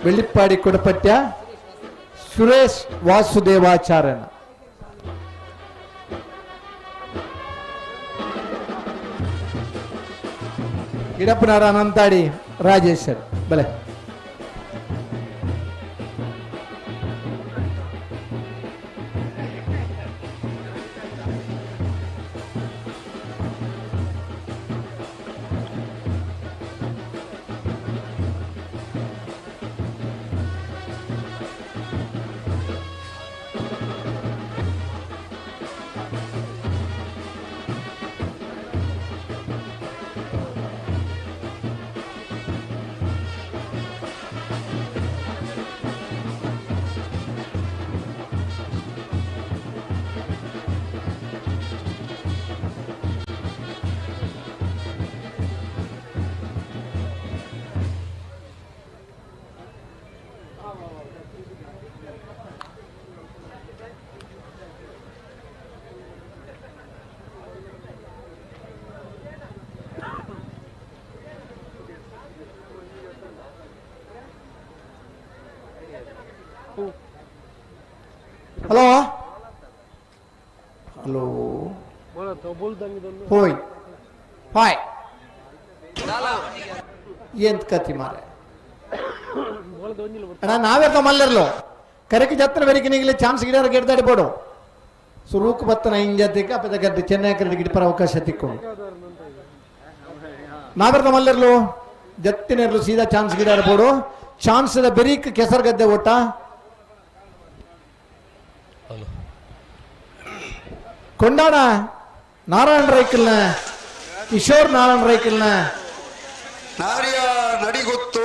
ಬೆಳ್ಳಿಪ್ಪಾಡಿ ಕೊಡಪಟ್ಯ ಸುರೇಶ್ ವಾಸುದೇವಾಚಾರ್ಯನ. ಗಿಡಪ್ಪನಾರ ಅನಂತಾಡಿ ರಾಜೇಶ್ವರ್ ಬಲೆ. ಹಲೋ ಹಲೋ ಹೋಯ್ ಹಾಯ್ ಎಂತ ಕತಿ ಮಾರೆ ಅಣ್ಣ ನಾವೆಲ್ಲ ಮಲ್ಲರ್ಲು ಕರೆಕ್ ಜಾತ್ರೆ ಬೆರಕಿನಿಗಲೇ ಚಾನ್ಸ್ ಗಿಡ ಗೆಡ್ದಾಡಿ ಬೋಡು ಸುರೂಕ್ ಬತ್ತನ ಇಂಜತಿಗೆ ಅಪ್ಪದ ಗದ್ದೆ ಚೆನ್ನೈ ಕರೆಡಿ ಗಿಡಪರ ಅವಕಾಶ ತಿಕ್ಕೊಂಡು ನಾವೆಲ್ಲ ಮಲ್ಲರ್ಲು ಜತ್ತಿನೆರ್ಲು ಸೀದಾ ಚಾನ್ಸ್ ಗಿಡ ಬೋಡು ಚಾನ್ಸ್ ಬೆರೀಕ್ ಕೆಸರು ಗದ್ದೆ ಓಟ. Kondana Narayana ರೈಕಲ್ನ ಕಿಶೋರ್ ನಾರಾಯಣ ರೈಕಲ್ನ ನಾರ್ಯ ನಡಿಗೊತ್ತು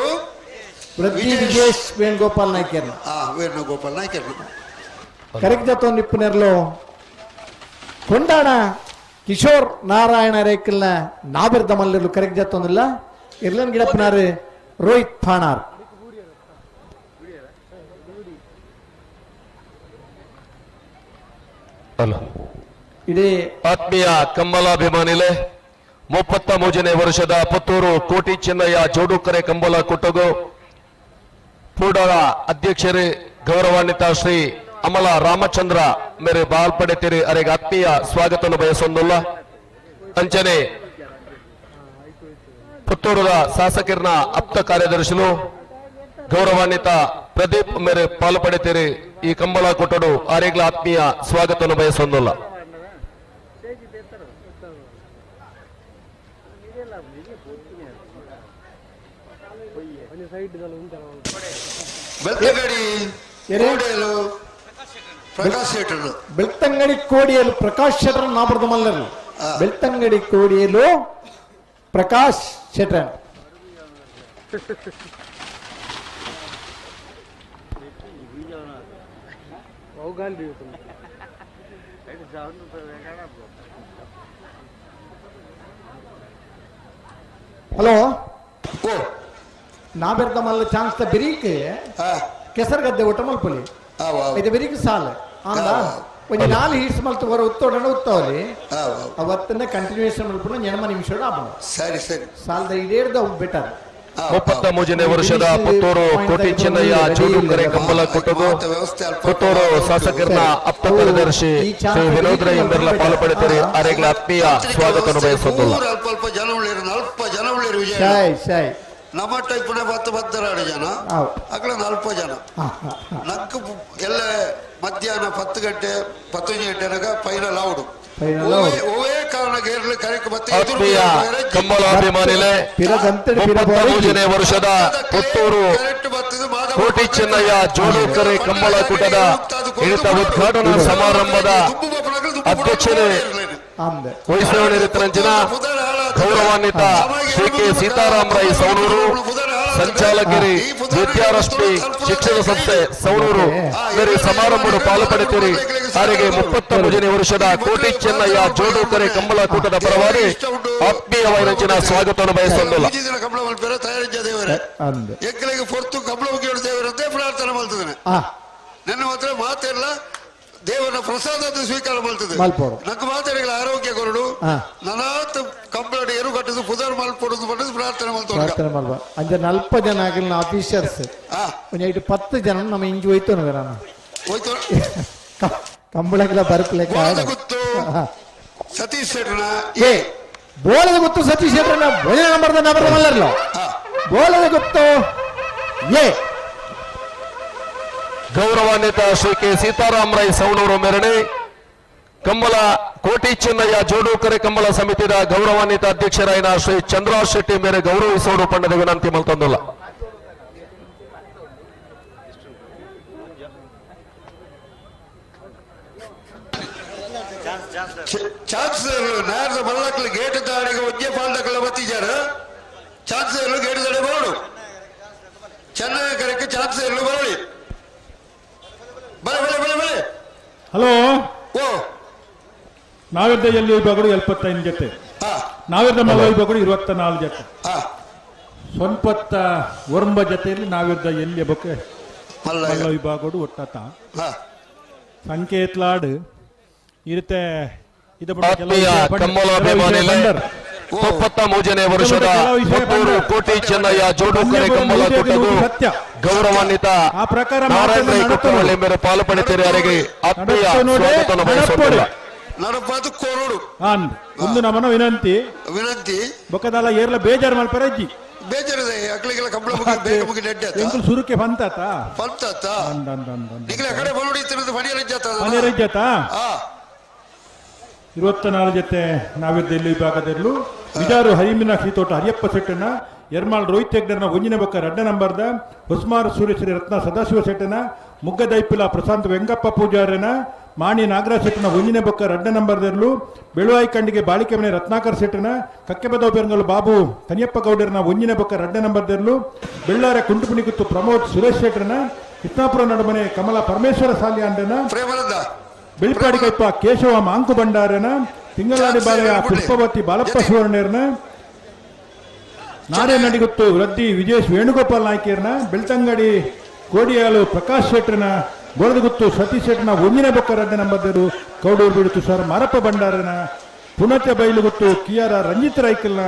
ವಿಜೇಶ್ ವೇಣುಗೋಪಾಲ್ ನಾಯ್ಕರ್ನ ವೇಣುಗೋಪಾಲ್ ನಾಯ್ಕರ್ನ ಕರೆಕ್ಟ್ ಜೊತೆ ನಿಪ್ಪುನೆರ್ಲು ಕೊಂಡಾಣ ಕಿಶೋರ್ ನಾರಾಯಣ ರೇಕಲ್ನ ನಾಬಿರ್ದ ಮಲ್ಲರ್ಲು ಕರೆಕ್ಟ್ ಜತ್ತೊಂದಿಲ್ಲ ಇರ್ಲನ್ ಗಿಡಪ್ಪನಾರು ರೋಹಿತ್ ಫಾಣಾರ್. ಇಡೀ ಆತ್ಮೀಯ ಕಂಬಲಾಭಿಮಾನಿಲೆ 33ನೇ ವರ್ಷದ ಪುತ್ತೂರು ಕೋಟಿ ಚೆನ್ನಯ್ಯ ಜೋಡುಕರೆ ಕಂಬಳ ಕೂಟಗು ಪೂಡರ ಅಧ್ಯಕ್ಷರೇ ಗೌರವಾನ್ವಿತ ಶ್ರೀ ಅಮಲ ರಾಮಚಂದ್ರ ಮೇರೆ ಬಾಲ್ಪಡೆತಿರಿ ಅರೆಗೆ ಆತ್ಮೀಯ ಸ್ವಾಗತವನ್ನು ಬಯಸೊಂದುಲ್ಲ. ಅಂಚನೆ ಪುತ್ತೂರದ ಶಾಸಕರನ್ನ ಆಪ್ತ ಕಾರ್ಯದರ್ಶಿಲು ಗೌರವಾನ್ವಿತ ಪ್ರದೀಪ್ ಮೇರೆ ಪಾಲು ಪಡೆತೀರಿ ಈ ಕಂಬಳ ಕೂಟಡು ಆರೆಗ್ಲ ಆತ್ಮೀಯ ಸ್ವಾಗತವನ್ನು ಬಯಸೊಂದುಲ್ಲ. ಬೆಳ್ತಂಗಡಿ ಕೋಡಿಯಲು ಪ್ರಕಾಶ್ ಶೆಟ್ಟರ್ ನಾಬರ್ದ ಮಲ್ಲರು. ಬೆಳ್ತಂಗಡಿ ಕೋಡಿಯಲು ಪ್ರಕಾಶ್ ಶೆಟ್ಟರ್. ಹಲೋ, ನಾಬೆರ್ದ ಮಲ್ಲ ಚಾನ್ಸ್ ತ ಬಿರೀಕ್ ಕೆಸರುಗದ್ದೆ ಊಟ ಮಲ್ಪೊಲಿ ಇದು ಬಿರೀಕ್ ಸಾಲ ಅಂದ ಒಂಜಿ 4 ಹೀಟ್ಸ್ ಮಲ್ತು ಹೊರ ಉತ್ತೋಡಣ ಉತ್ತೋಲಿ ಅವತ್ತನ್ನ ಕಂಟಿನ್ಯೂಷನ್ ಮಲ್ಪುನ 80 ನಿಮಿಷ ಆಪುಂಡು. ಸರಿ ಸರಿ ಸಾಲದ ಇಡೇರ್ದ ಅವು ಬೆಟರ್. 33ನೇ ವರ್ಷದ ಪುತ್ತೂರು ಕೋಟಿ ಚೆನ್ನಯ್ಯ ಜೋಡುಕರೆ ಕಂಬಳ ಕೂಟಗು ಪುತ್ತೂರು ಶಾಸಕರನ್ನ ಆಪ್ತ ಕಾರ್ಯದರ್ಶಿ ಶ್ರೀ ವಿನೋದ್ ರೈ ಎಂಬೆಲ್ಲ ಪಾಲು ಪಡೆದರೆ ಆರೆಗ್ಲ ಆತ್ಮೀಯ ಸ್ವಾಗತವನ್ನು ಬಯಸೊಂದುಲ್ಲ. ಅಲ್ಪ ಅಲ್ಪ ಜನ ಉಳ್ಳೇರು ಅಲ್ಪ ಜನ ಉಳ್ಳೇರು ವಿಜಯ ನಮ್ಮ ಟೈಪ್ನ 10 ಜನ ಅಕಲ 40 ಜನ ನಕ್ಕು ಎಲ್ಲ ಮಧ್ಯಾಹ್ನ 10 ಗಂಟೆ 11 ಗಂಟೆ ಫೈನಲ್ ಆವುಡು. ಒವೇ ಕಾರಣಕ್ಕೆ ಕಂಬಳಾಭಿಮಾನಿಲೆ 33ನೇ ವರ್ಷದ ಪುತ್ತೂರು ಕೋಟಿ ಚೆನ್ನಯ್ಯ ಜೋಡುಕರೆ ಕಂಬಳ ಕೂಟದ ಹಿಡಿತ ಉದ್ಘಾಟನಾ ಸಮಾರಂಭದ ಅಧ್ಯಕ್ಷರೇ ವಹಿಸಿಕೊಂಡಿರುತ್ತರಂಚಿನ ಗೌರವಾನ್ವಿತ ಶ್ರೀ ಕೆ ಸೀತಾರಾಮ ರೈ ಸವಣೂರು, ಸಂಚಾಲಕರಿ ವಿದ್ಯಾರಶ್ಮಿ ಶಿಕ್ಷಣ ಸಂಸ್ಥೆ ಸವಣೂರು ಮೇರೆ ಸಮಾರಂಭದ ಪಾಲು ಪಡೆತೀರಿ. ಸಾರಿಗೆ 33ನೇ ವರ್ಷದ ಕೋಟಿ ಚೆನ್ನಯ್ಯ ಜೋಡುಕರೆ ಕಂಬಳ ಕೂಟದ ಪರವಾಗಿ ಆತ್ಮೀಯವಾದ ಸ್ವಾಗತವನ್ನು ಬಯಸೊಂದಿಲ್ಲ. ನನ್ನ ಮಾತ್ರ ಮಾತಿಲ್ಲ, ದೇವರ ಪ್ರಸಾದ ಸ್ವೀಕಾರ ಮಾಡ್ತದೆ. ನಂಗೆ ಮಾತಾಡಿಗಳ ಆರೋಗ್ಯ ಕೊರಡು ನನಾತ್ ಕಂಬಳ ಎರು ಕಟ್ಟದು ಪುದರ್ ಮಲ್ಪೊಡುದು ಪಡೆದು ಪ್ರಾರ್ಥನೆ ಮಾಡ್ತಾರೆ. ಪ್ರಾರ್ಥನೆ ಮಾಡುವ ಅಂಚೆ 40 ಜನ ಆಗಿಲ್ಲ ಆಫೀಸರ್ಸ್, ಒಂಜಿ 10 ಜನ ನಮ್ಮ ಇಂಜು ಹೋಯ್ತು ನಾನು ಕಂಬಳಗೆಲ್ಲ ಬರಪ್ಲೆಕ್ಕ. ಸತೀಶ್ ಶೆಟ್ಟರ್ನ ಏ ಬೋಳದ ಗೊತ್ತು ಸತೀಶ್ ಶೆಟ್ಟರ್ನ ಒಳ್ಳೆ ನಂಬರ್ದ ನಂಬರ್ ಮಲ್ಲರ್ಲ ಬೋಳದ ಗೊತ್ತು ಏ. ಗೌರವಾನ್ವಿತ ಶ್ರೀ ಕೆ ಸೀತಾರಾಮ ರೈ ಸವಣೂರು ಮೇರಣೆ ಕಂಬಳ ಕೋಟಿ ಚೆನ್ನಯ್ಯ ಜೋಡುಕರೆ ಕಂಬಳ ಸಮಿತಿಯ ಗೌರವಾನ್ವಿತ ಅಧ್ಯಕ್ಷರಾಯಿನ ಶ್ರೀ ಚಂದ್ರರಾಜ್ ಶೆಟ್ಟಿ ಮೇರೆ ಗೌರವಿಸೋಡು ಪಂಡದ ವಿನಂತಿ ಮಲ್ತೊಂದುಲ್ಲ. ಚಾನ್ಸಲರ್ ಮಲ್ಲಕ್ಲು ಗೇಟ್ ದಾಡಿಗೆ ಒಜ್ಜೆ ಪಾಲ್ದಕ್ಕಲ್ಲ ಬತ್ತಿದ್ದಾರೆ. ಚಾನ್ಸಲರ್ ಗೇಟ್ ದಾಡಿ ಬರೋಡು ಚೆನ್ನೈ ಕರೆಕ್ಕೆ ಚಾನ್ಸಲರ್ ಬರಲಿ. ಬಲೆ ಬಲೆ ಬಲೆ ಬಲೆ. ಹಲೋ, ಓ ನಾವಿದ್ದ ಎಲ್ಲಿ ವಿಭಾಗಗಳು 75 ಜೊತೆ, ನಾವಿದ್ದ ಮಲ್ಲ ವಿಭಾಗಗಳು 24 ಜೊತೆ, 9 ಜೊತೆಯಲ್ಲಿ ನಾವಿದ್ದ ಎಲ್ಲಿ ಬೊಕ್ಕೆ ಮಲ್ಲ ವಿಭಾಗಗಳು ಒಟ್ಟಾತ ಸಂಕೇತ್ಲಾಡ್ ಇರುತ್ತೆ. 33ನೇ ವರ್ಷದ ಪುತ್ತೂರು ಕೋಟಿ ಚೆನ್ನಯ್ಯ ಜೋಡುಕರೆ ಕಂಬಳ ಕೂಟದ ಗೌರವಾನ್ವಿತ ನಾರಾಯಣ ರೈ ಕೊಪ್ಪರಹಳ್ಳಿ ಮೇರೆ ಪಾಲು ಪಡೆತೀರಿ. ಅವರಿಗೆ ಆತ್ಮೀಯ ಸ್ವಾಗತವನ್ನು ಬಯಸುತ್ತಿಲ್ಲ. ಒಂದು ನಮ್ಮನ ವಿನಂತಿ ವಿನಂತಿ ಬೊಕ್ಕದಲ್ಲ ಏರ್ಲ ಬೇಜಾರು ಮಲ್ಪರ ಅಜ್ಜಿ ಬೇಜಾರಿದೆ ಅಕ್ಲಿಗೆಲ್ಲ ಕಂಬಳ ಮುಗಿ ಬೇಗ ಮುಗಿ ನೆಡ್ಡೆ ಎಂಕುಲು ಸುರುಕೆ ಬಂತಾತ ಬಂತಾತ ನಿಗಲ ಕಡೆ ಬರೋಡಿ ಇತ್ತಿರೋದು ಮನೆಯಲ್ಲಿದ್ದಾತ ಮನೆಯಲ್ಲಿದ್ದಾತ. 24 ಜೊತೆ ನಾವಿದ್ದ ಇಲ್ಲಿ ವಿಭಾಗದಲ್ಲೂ ಬಿಜಾರು ಹರಿಮೀನಾಕ್ಷಿ ತೋಟ ಹರಿಯಪ್ಪ ಶೆಟ್ಟನ, ಎರ್ಮಾಳ್ ರೋಹಿತ್ ಹೆಗ್ಡರ್ನ ಒಂಜಿನ ಬೊಕ್ಕ ರಡ್ಡ ನಂಬರ್ದ, ಹೊಸ್ಮಾರ್ ಸೂರ್ಯಶ್ರೀ ರತ್ನ ಸದಾಶಿವ ಶೆಟ್ಟನ, ಮುಗ್ಗದೈಪಿಲ ಪ್ರಶಾಂತ್ ವೆಂಕಪ್ಪ ಪೂಜಾರನ, ಮಾಣಿ ನಾಗರಾಜ್ ಶೆಟ್ಟನ ಒಂಜಿನ ಬೊಕ್ಕ ರಡ್ಡ ನಂಬರ್ದರ್ಲು ಬೆಳುವಾಯಿ ಕಂಡಿಗೆ ಬಾಳಿಕೆ ಮನೆ ರತ್ನಾಕರ್ ಶೆಟ್ಟನ ಕಕ್ಕೆಬದವ ಪೆರಂಗಲು ಬಾಬು ಕನಿಯಪ್ಪ ಗೌಡರನ ಒಂಜಿನ ಬೊಕ್ಕ ರಡ್ಡ ನಂಬರ್ದರ್ಲು ಬೆಳ್ಳಾರ ಕುಂಟುಪುಣಿಗುತ್ತು ಪ್ರಮೋದ್ ಸುರೇಶ್ ಶೆಟ್ಟರನ ಕೃಷ್ಣಾಪುರ ನಡುಮನೆ ಕಮಲ ಪರಮೇಶ್ವರ ಸಾಲಿಯಾಂಡನ ಬೆಳ್ಪಾಡಿ ಕೈಪ ಕೇಶವ ಮಾಂಕು ಭಂಡಾರನ ತಿಂಗಳಾಡಿ ಬಾಲೆಯ ಪುಷ್ಪವತಿ ಬಾಲಪ್ಪ ಸುವರ್ಣರ್ನ ನಾರೇ ನಡಿಗುತ್ತು ವೃದ್ಧಿ ವಿಜೇಶ್ ವೇಣುಗೋಪಾಲ್ ನಾಯ್ಕರ್ನ ಬೆಳ್ತಂಗಡಿ ಕೋಡಿಯಾಳು ಪ್ರಕಾಶ್ ಶೆಟ್ಟರ್ನ ಗೋಳದಗುತ್ತು ಸತೀಶ್ ಶೆಟ್ಟರ್ನ ಒಂದಿನ ಬೊಕ್ಕ ರಡ್ಡ ನಂಬರ್ದರು ಕೌಡೂರು ಬೀಡು ತುಷಾರ್ ಮಾರಪ್ಪ ಭಂಡಾರನ ಪುಣಚ ಬೈಲುಗುತ್ತು ಕಿಯಾರ ರಂಜಿತ್ ರೈಕಲ್ನ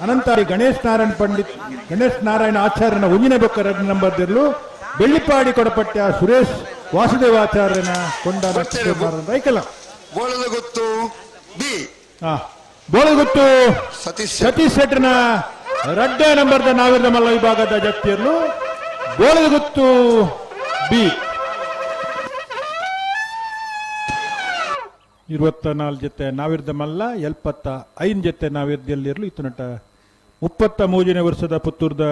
ಅನಂತಾರಿ ಗಣೇಶ್ ನಾರಾಯಣ ಪಂಡಿತ್ ಗಣೇಶ್ ನಾರಾಯಣ ಆಚಾರ್ಯನ ಒಂದಿನ ಬೊಕ್ಕ ರಡ್ಡ ನಂಬರ್ದಿರಲು ಬೆಳ್ಳಿಪಾಡಿ ಕೊಡಪಟ್ಟ ಸುರೇಶ್ ವಾಸುದೇವಾಚಾರ್ಯನ ಕೊಂಡ ರೈಕಲ ಬೋಳದಗುತ್ತು ಬಿ ಬೋಳಗುತ್ತು ಸತೀಶ್ ಶೆಟ್ಟರ್ನ ರಡ್ಡ ನಂಬರ್ದ ನಾವಿರ್ದ ಮಲ್ಲ ವಿಭಾಗದ ಜಪ್ತಿಯರ್ಲು ಬೋಳದಗುತ್ತು ಬಿ 24 ಜೊತೆ ನಾವಿರ್ದ ಮಲ್ಲ 75 ಜೊತೆ ನಾವಿರ್ದಲ್ಲಿರಲು ಇತ್ತು ನಟ 33ನೇ ವರ್ಷದ ಪುತ್ತೂರ್ದ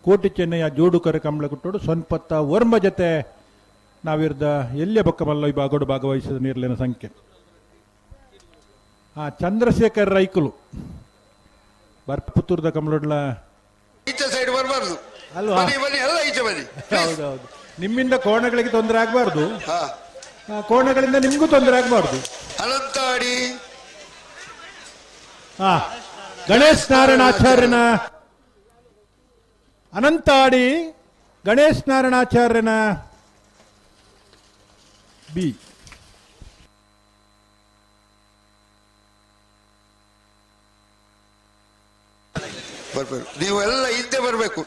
ಕೋಟಿ ಚೆನ್ನಯ್ಯ ಜೋಡು ಕರೆ ಕಂಬಳ ಕುಟ್ಟೋಡು 49 ಜೊತೆ ನಾವಿರ್ದ ಎಲ್ಲಿಯ ಬೊಕ್ಕ ಮಲ್ಲ ವಿಭಾಗಡು ಭಾಗವಹಿಸಿದ ನೀರ್ಲಿನ ಸಂಖ್ಯೆ. ಚಂದ್ರಶೇಖರ್ ರೈಕುಲು ಪುತ್ತೂರ್ದ ಕಮಲೊಡ್ಲ ಈಚೆ ಸೈಡ್ ಬರಬಾರ್ದು ಅಲ್ವಾ? ಬನ್ನಿ ಎಲ್ಲ ಈಚೆ ಬನ್ನಿ. ಹೌದೌದು, ನಿಮ್ಮಿಂದ ಕೋಣಗಳಿಗೆ ತೊಂದರೆ ಆಗಬಾರ್ದು, ಕೋಣಗಳಿಂದ ನಿಮ್ಗೂ ತೊಂದರೆ ಆಗಬಾರ್ದು. ಅನಂತಾಡಿ ಗಣೇಶ್ ನಾರಾಯಣಾಚಾರ್ಯನ ಅನಂತಾಡಿ ಗಣೇಶ್ ನಾರಾಯಣಾಚಾರ್ಯನ ಬಿ. ಬರ್ಬೇಕು ನೀವು ಎಲ್ಲ ಹಿಂದೆ ಬರಬೇಕು.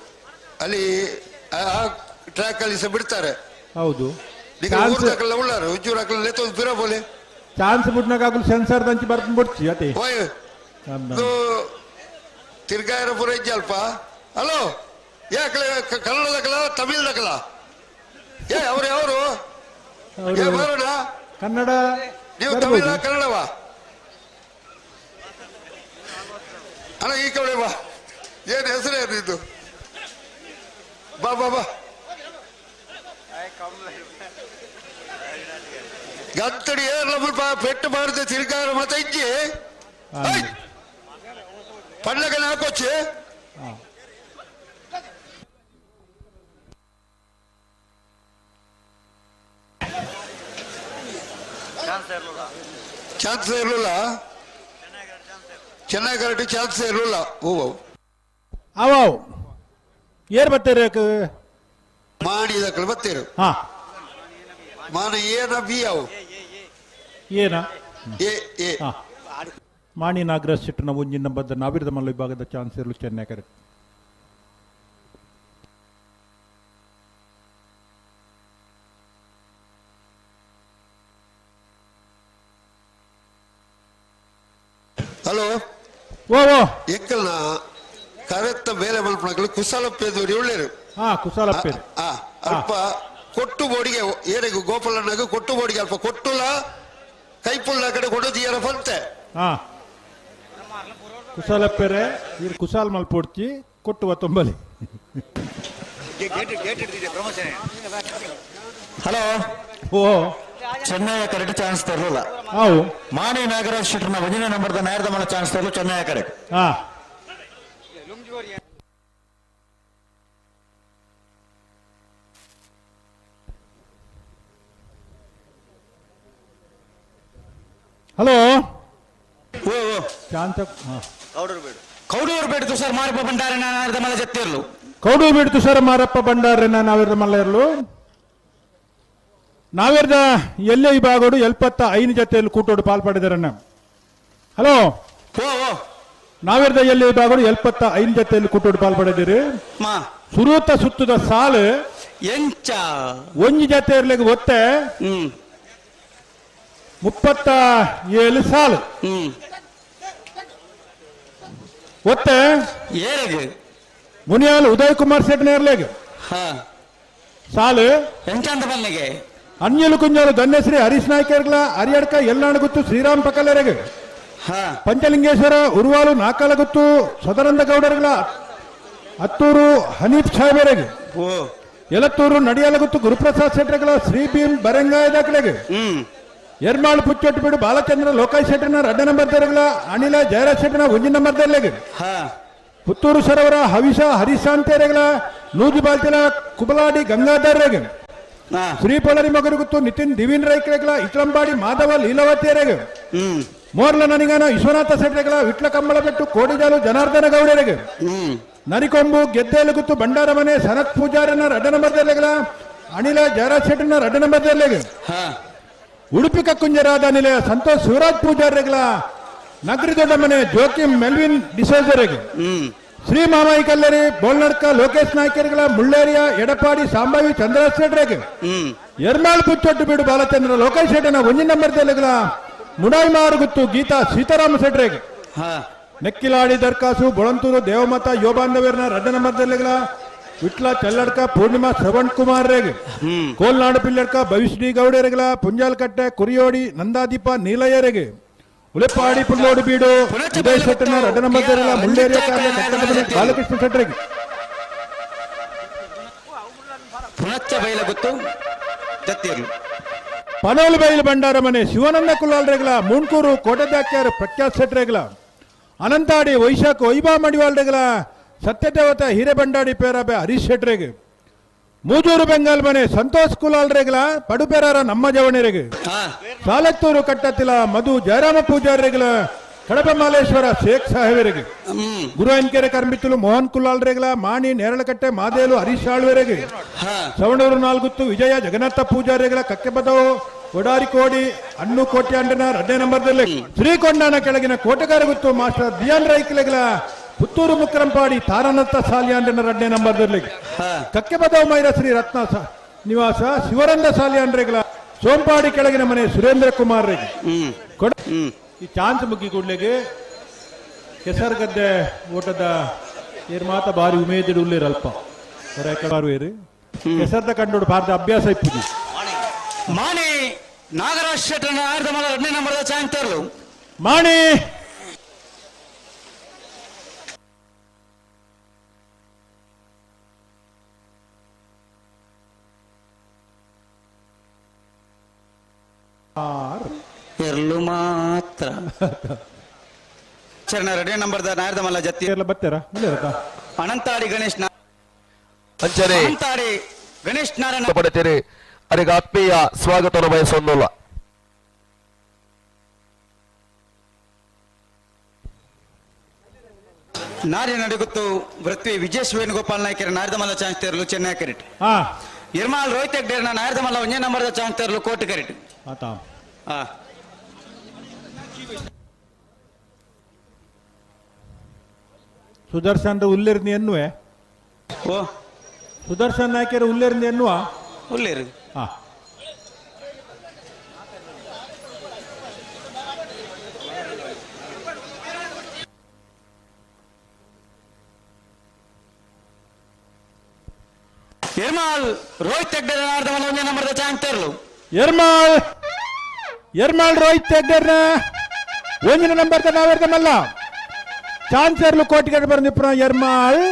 ಅಲ್ಲಿ ಆ ಟ್ರ್ಯಾಕ್ ಅಲ್ಲಿ ಸಹ ಬಿಡ್ತಾರೆ. ಹೌದು, ಚಾನ್ಸ್ ಬಿಡ್ನಾಗ ಸೆನ್ಸರ್ ದಂಚಿ ಬರ್ಕೊಂಡು ಬಿಡ್ತಿ ಅತಿ ತಿರ್ಗಾಯರ ಪುರ ಅಲ್ಪ. ಹಲೋ, ಯಾಕಲೆ ಕನ್ನಡದಕಲ ತಮಿಳ್ದಕಲ? ಏ ಅವ್ರು ಯಾರು? ಬರೋಣ ಕನ್ನಡ, ನೀವು ತಮಿಳ ಕನ್ನಡವಾ? ಅಣ್ಣ ಈ ಕಡೆ ಬಾ. ಏನ್ ಹೆಸರು ಏನು ಇದು? ಬಾ ಬಾ ಬಾ. ಗಂತಡಿ ಏರ್ಲ ಪೆಟ್ಟು ಮಾಡಿದ ತಿರ್ಗಾರ ಮತ್ತೆ ಇಜ್ಜಿ ಪಡ್ಲಗನ ಹಾಕೋಚಿ. ಚಾನ್ಸ್ ಇರಲಿಲ್ಲ, ಚೆನ್ನಾಗಿ ಕರೆಕ್ಟ್ ಚಾನ್ಸ್ ಇರಲಿಲ್ಲ. ಓ ಅವಾವ್ ಏರ್ ಬತ್ತೀರಿ ಮಾಡಿದಕ್ಕಳು ಬತ್ತೀರು. ಮಾನ ಏನ ಬಿ ಅವು ಏನ ಎ ಎ ಮಾಣಿ ನಾಗರಾಜ್ ಶೆಟ್ಟನ ಒಂಜಿನ ಬದ್ದ ನಾವಿರದ ಮಲ್ಲ ವಿಭಾಗದ ಚಾನ್ಸ್ ಇರಲು ಚೆನ್ನೈ ಕರೆಕ್ಟ್. ಹಲೋ, ಓ ಓ ಎಕ್ಕಲ್ನ ಕರೆತ್ತ ಬೇಲೆ ಮಲ್ಪಣಕಲು ಕುಶಲಪ್ಪೇದೂರಿ ಒಳ್ಳೇರು. ಕುಶಲಪ್ಪೇರು ಅಲ್ಪ ಕೊಟ್ಟು ಬೋಡಿಗೆ ಏನಿಗೆ ಗೋಪಾಲಣ್ಣಗ ಕೊಟ್ಟು ಬೋಡಿಗೆ ಅಲ್ಪ ಕೊಟ್ಟುಲ ಕೈಪುಲ್ಲ ಕಡೆ ಕೊಡೋದಿಯರ ಬಂತೆ. ಕುಶಲಪ್ಪೇರೆ ಇರ್ ಕುಶಾಲ್ ಮಲ್ಪೊಡ್ಚಿ ಕೊಟ್ಟುವ ತೊಂಬಲಿ. ಹಲೋ, ಓ ಚೆನ್ನೈಯ ಕರೆಕ್ಟ್ ಚಾನ್ಸ್ ತರಲಿಲ್ಲ. ಹೌದು, ಮಾಣಿ ನಾಗರಾಜ್ ಶೆಟ್ಟರ್ನ ಒಂದನೇ ನಂಬರ್ದ ನಾಯರ್ದ ಮಲ್ಲ ಚಾನ್ಸ್ ತರಲು ಚೆನ್ನೈಯ ಕರೆಕ್ಟ್. ಹಲೋ, ಓ ಓ ಚಾನ್ಸ್ ಕೌಡೂರು ಬೇಡ ತುಷಾರ್ ಮಾರಪ್ಪ ಭಂಡಾರನ ನಾಯರ್ದ ಮಲ್ಲ ಜತ್ತಿರ್ಲು. ಕೌಡೂರು ಬೇಡ ತುಷಾರ್ ಮಾರಪ್ಪ ಭಂಡಾರನ ನಾವಿರದ ಮಲ್ಲ ಇರಲು. ನಾವಿರದ ಎಲ್ಲೇ ವಿಭಾಗಡು 75 ಜೊತೆಯಲ್ಲಿ ಕೂಟೋಡು ಪಾಲ್ಪಡಿದಾರಣ್ಣ. ಹಲೋ, ನಾವಿರದ ಎಲ್ಲೇ ವಿಭಾಗಡು 75 ಜೊತೆಯಲ್ಲಿ ಕೂಟೋಡು ಪಾಲ್ಪಡಿದ್ದೀರಿ. ಸುರೂತ ಸುತ್ತದ ಸಾಲು ಎಂಚ ಒಂಜಿ ಜೊತೆ ಇರ್ಲಿಕ್ಕೆ ಒತ್ತೆ 37 ಸಾಲು ಒತ್ತೆ ಏರೆಗೆ ಮುನಿಯಾಲ್ ಉದಯ್ ಕುಮಾರ್ ಶೆಟ್ನ ಇರ್ಲಿಗೆ ಸಾಲು ಎಂಚಂತ ಬನ್ನಿಗೆ ಅನ್ಯಲು ಕುಂಜಾಲು ಧನ್ಯಶ್ರೀ ಹರೀಶ್ ನಾಯ್ಕರ್ಗಳ ಹರಿಯಡ್ಕ ಎಲ್ಲಾಣಗುತ್ತು ಶ್ರೀರಾಮ್ ಪಕಲರೆಗೆ ಪಂಚಲಿಂಗೇಶ್ವರ ಉರುವಾಲು ನಾಕಲಗುತ್ತು ಸದಾನಂದ ಗೌಡರ್ಗಳ ಹತ್ತೂರು ಹನೀಫ್ ಸಾಹೇಬರಿಗೆ ಎಲತ್ತೂರು ನಡಿಯಾಲಗುತ್ತು ಗುರುಪ್ರಸಾದ್ ಶೆಟ್ಟರ್ಗಳ ಶ್ರೀ ಭೀಮ್ ಬರಂಗಾಯದ ಕಡೆಗೆ Ermal ಪುಚ್ಚೊಟ್ಟು ಬಾಲಚಂದ್ರ ಲೋಕೇಶ್ ಶೆಟ್ಟನ ರಡ್ಡ ನಂಬರ್ ದೆರಗಲ ಅನಿಲ ಜಯರಾಜ್ ಶೆಟ್ಟನ ಒಂಜಿ ನಂಬರ್ ದೆರ್ಲೆಗ್ ಪುತ್ತೂರು ಸರೋವರ ಹವಿಷ ಹರಿಶಾಂತೇರೆಗಳ ನೂಜು ಬಾಲ್ತಿಲ ಕುಬಲಾಡಿ ಗಂಗಾಧರ್ರೆಗ್ ಶ್ರೀಪೊಳರಿ ಮಗರುಗುತ್ತು ನಿತಿನ್ ದಿವಿನ್ ರೈಕ್ರೆಗಳ ಇಟ್ಲಂಬಾಡಿ ಮಾಧವ ಲೀಲಾವತಿಯರೆಗ್ ಮೋರ್ಲ ನನಿಗಾನ ವಿಶ್ವನಾಥ ಶೆಟ್ಟರೆಗಳ ವಿಟ್ಲ ಕಂಬಳಬೆಟ್ಟು ಕೋಡಿಜಾಲು ಜನಾರ್ದನ ಗೌಡರೆಗ್ ನರಿಕೊಂಬು ಗೆದ್ದೇಲುಗುತ್ತು ಭಂಡಾರಮನೆ ಸನತ್ ಪೂಜಾರನ ರಡ್ಡ ನಂಬರ್ ದೆರ್ಲೆಗಳ ಅನಿಲ ಜಯರಾಜ್ ಶೆಟ್ಟನ ರಡ್ಡ ನಂಬರ್ ದೆರ್ಲೆಗ್ ಉಡುಪಿ ಕಕ್ಕುಂಜರಾದ ನಿಲಯ ಸಂತೋಷ್ ಶಿವರಾಜ್ ಪೂಜಾರಿಗಳ ನಗರಿ ದೊಡ್ಡಮನೆ ಜೋಕಿಂ ಮೆಲ್ವಿನ್ ಡಿಸೋಜರೆಗ್ ಶ್ರೀ ಮಾಮಾಯಿ ಕಲ್ಲೇರಿ ಬೋಲ್ನಡ್ಕ ಲೋಕೇಶ್ ನಾಯ್ಕರ್ಗಳ ಮುಳ್ಳೇರಿಯ ಎಡಪಾಡಿ ಸಾಂಬಾವಿ ಚಂದ್ರರಾಜ್ ಶೆಟ್ರೆಗ್ ಎರ್ಮಾಳ್ ಪುಚ್ಚೊಟ್ಟು ಬೀಡು ಬಾಲಚಂದ್ರ ಲೋಕೇಶ್ ಶೆಟ್ಟನ ಒಂಜಿ ನಂಬರ್ ದೆರ್ಲೆಗಳ ಮುಡಾಯಿ ಮಾರುಗುತ್ತು ಗೀತಾ ಸೀತಾರಾಮ ಶೆಟ್ರೆಗ್ ನೆಕ್ಕಿಲಾಡಿ ದರ್ಕಾಸು ಬೊಳಂತೂರು ದೇವಮತ ಯೋಬಾಂಧವೇರ್ನ ರಡ್ಡ ನಂಬರ್ ದೆರ್ಲೆಗಳ ವಿಟ್ಲ ಚಲ್ಲಡ್ಕ ಪೂರ್ಣಿಮಾ ಶ್ರವಣ್ ಕುಮಾರ್ ರೇಗ್ ಕೋಲ್ನಾಡು ಪಿಲ್ಲಡ್ಕ ಭವಿಷ್ಣಿ ಗೌಡರೆಗಳ ಪುಂಜಾಲ್ಕಟ್ಟೆ ಕುರಿಯೋಡಿ ನಂದಾದೀಪ ನೀಲಯ್ಯರೆಗೆ ಉಲೆಪಾಡಿ ಪುಲ್ಲೋಡು ಬೀಡು ಉದಯ್ ಶೆಟ್ಟನ ರಡ್ಡ ನಂಬರ್ ದೆರ್ಲೆಗಳ ಮುಳ್ಳೇರಿಯ ಕಾರ್ಯ ಕಟ್ಟಡಮನೆ ಬಾಲಕೃಷ್ಣ ಶೆಟ್ಟರೆಗೆ ಪುಣಚ್ಚ ಬೈಲಗುತ್ತು ಜತ್ತಿಯರ್ಲು ಪನೋಲು ಬೈಲು ಭಂಡಾರ ಮನೆ ಶಿವಾನಂದ ಕುಲ್ಲಾಲ್ರೆಗಳ ಮೂಣ್ಕೂರು ಕೋಟೆದಾಕ್ಯಾರ್ ಪ್ರಖ್ಯಾತ್ ಶೆಟ್ಟರೆಗಳ ಅನಂತಾಡಿ ವೈಶಾಖ ವೈಭಾ ಮಡಿವಾಲ್ರೆಗಳ ಸತ್ಯದೇವತ ಹಿರೇಬಂಡಾಡಿ ಪೇರಾಬೆ ಹರೀಶ್ ಶೆಟ್ರೆಗೆ ಮೂಜೂರು ಬೆಂಗಾಲ್ ಮನೆ ಸಂತೋಷ್ ಕುಲಾಲ್ರೆಗಳ ಪಡುಪೇರಾರ ನಮ್ಮ ಜವಣಿರೆಗೆ ಸಾಲತ್ತೂರು ಕಟ್ಟತ್ತಿಲ ಮಧು ಜಯರಾಮ ಪೂಜಾರಿಗಳ ಕಡಪ ಮಾಲೇಶ್ವರ ಶೇಖ್ ಸಾಹೇಬರಿಗೆ ಗುರು ಅಂಕೆರೆ ಕರ್ಮಿತ್ತಲು ಮೋಹನ್ ಕುಲಾಲ್ರೆಗಳ ಮಾಣಿ ನೇರಳಕಟ್ಟೆ ಮಾದೇಲು ಹರೀಶ್ ಆಳ್ವೆರೆಗೆ ಸವಣೂರು ನಾಲ್ಗುತ್ತು ವಿಜಯ ಜಗನ್ನಾಥ ಪೂಜಾರಿಗಳ ಕಕ್ಕೆಬದವು ಕೊಡಾರಿಕೋಡಿ ಅಣ್ಣು ಕೋಟ್ಯಾಂಡನ ರಡ್ಡೇ ನಂಬರ್ದಲ್ಲಿ ಶ್ರೀಕೊಂಡನ ಕೆಳಗಿನ ಕೋಟೆಗಾರಗುತ್ತು ಮಾಸ್ಟರ್ ದಿಯಾನ್ ರೈಕ್ಲೆಗಳ ಪುತ್ತೂರು ಮುಕ್ರಂಪಾಡಿ ತಾರನತ್ತ ಸಾಲಿಯಾಂಡನ ರಡ್ಡೇ ನಂಬರ್ದಲ್ಲಿ ಕಕ್ಕೆಬದವು ಮೈರ ಶ್ರೀ ರತ್ನ ನಿವಾಸ ಶಿವರಂದ ಸಾಲಿಯಾಂಡ್ರೆಗಳ ಸೋಂಪಾಡಿ ಕೆಳಗಿನ ಮನೆ ಸುರೇಂದ್ರ ಕುಮಾರ್ ರೆಗೆ ಈ ಚಾನ್ಸ್ ಮುಗ್ಗಿ ಕೂಡ್ಲೆಗೆ ಕೆಸರುಗದ್ದೆ ಓಟದ ಏರ್ ಮಾತ ಬಾರಿ ಉಮೇದಿಡು ಉಲ್ಲೇರು ಅಲ್ಪ ಏರು ಕೆಸರ್ದ ಕಂಡೋಡು ಭಾರತ ಅಭ್ಯಾಸ ಇಪ್ಪುಜಿ ಮಾಣಿ ನಾಗರಾಜ್ ಶೆಟ್ಟನ ಆರ್ದ ಮಲ ಎರಡನೇ ನಂಬರ್ದ ಚಾಂತರ್ಲು ಮಾಣಿ ಎರ್ಲು ಮಾತ್ರ ಚರಣ ಎರಡನೇ ನಂಬರ್ದ ನಾಯರ್ದ ಮಲ್ಲ ಜತ್ತಿ ಬರ್ತಾರ ಅನಂತಾಡಿ ಗಣೇಶ್ ಅಂಚನೆ ಅನಂತಾಡಿ ಗಣೇಶ್ ನಾರಾಯಣ ಪಡೆತೀರಿ ಅವರಿಗೆ ಆತ್ಮೀಯ ಸ್ವಾಗತವನ್ನು ಬಯಸೊಂದಿಲ್ಲ. ನಾರಿ ನಡುಗುತ್ತು ವೃತ್ತಿ ವಿಜೇಶ್ ವೇಣುಗೋಪಾಲ್ ನಾಯ್ಕರ ನಾಯರ್ದ ಮಲ್ಲ ಚಾನ್ಸ್ ತೇರಲು ಚೆನ್ನೈ ಕರಿಟ್ ಇರ್ಮಾಲ್ ರೋಹಿತ್ ಹೆಗ್ಡೇರ್ನ ನಾಯರ್ದ ಮಲ್ಲ ಒಂದೇ ನಂಬರ್ದ ಚಾನ್ಸ್ ತೇರಲು ಕೋಟೆ ಕರಿಟ್ ಆತ ಸುದರ್ಶನ್ ಉಲ್ಲೇರ್ನಿ ಎನ್ನುವೆ ಓ ಸುದರ್ಶನ್ ನಾಯ್ಕರ ಉಲ್ಲೇರ್ನಿ ಎನ್ನುವ ಉಲ್ಲೇರು ಹಾ ಎರ್ಮಾಲ್ ರೋಹಿತ್ ಹೆಗ್ಡೇರ್ ನಾಯರ್ದ ಮಲ್ಲ ಒಂದೇ ನಂಬರ್ದ ಚಾನ್ಸ್ ತೇರಲು ಎರ್ಮಾಳ್ ಎರ್ಮಾಳ್ ರೋಹಿತ್ ಹೆಗ್ಡೇರ್ನ ಒಂದಿನ ನಂಬರ್ ನಾವೇರ್ದ ಮಲ್ಲ ಚಾನ್ಸರ್ಲು ಕೋಟಿಗಡೆ ಬಂದಿಪ್ಪುನ ಎರ್ಮಾಳ್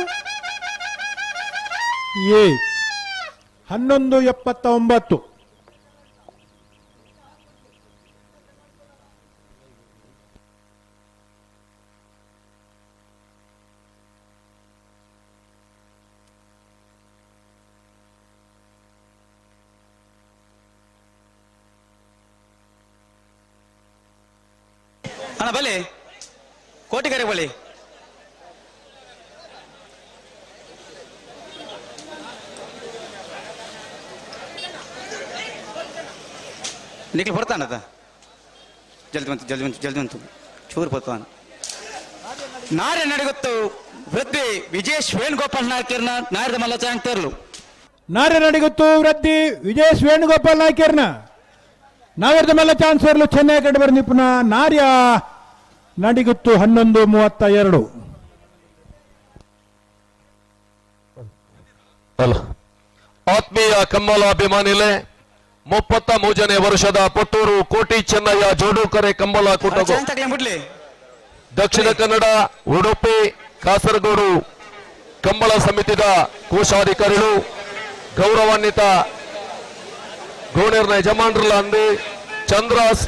ಎ 11:79. ಅಣ್ಣ ಬಲಿ ಕೋಟಿಗರೆ ಬಲಿ ನಿಖಿಲ್ ಬರ್ತಾನದ ಜಲ್ದಿ ಬಂತು ಜಲ್ದಿ ಬಂತು ಜಲ್ದಿ ಬಂತು ಚೂರು ಬರ್ತಾನ. ನಾರೆ ನಡುಗುತ್ತು ವೃದ್ಧಿ ವಿಜೇಶ್ ವೇಣುಗೋಪಾಲ್ ನಾಯ್ಕರ್ನ ನಾಯರ್ದ ಮಲ್ಲ ಚಾಂಗ್ ತೇರ್ಲು. ನಾರೆ ನಡಿಗುತ್ತು ವೃದ್ಧಿ ವಿಜೇಶ್ ವೇಣುಗೋಪಾಲ್ ನಾಯ್ಕರ್ನ ನಾಯರ್ದ ಮಲ್ಲ ಚಾನ್ಸರ್ಲು ಚೆನ್ನೈ ಕಡೆ ಬಂದಿಪ್ಪುನ ನಾರ್ಯ ನಡಿಗುತ್ತು 11:32. ಅಲ್ಲ ಆತ್ಮೀಯ ಕಮ್ಮಲ ಅಭಿಮಾನಿಲೆ 33ನೇ ವರ್ಷದ ಪುತ್ತೂರು ಕೋಟಿ ಚೆನ್ನಯ್ಯ ಜೋಡುಕರೆ ಕಂಬಳ ಕೂಟವು ದಕ್ಷಿಣ ಕನ್ನಡ ಉಡುಪಿ ಕಾಸರಗೋಡು ಕಂಬಳ ಸಮಿತಿದ ಕೋಶಾಧಿಕಾರಿಗಳು ಗೌರವಾನ್ವಿತ ಗೋಣೇರ್ನ ಯಜಮಾನರಲ್ಲ ಅಂದು Chandras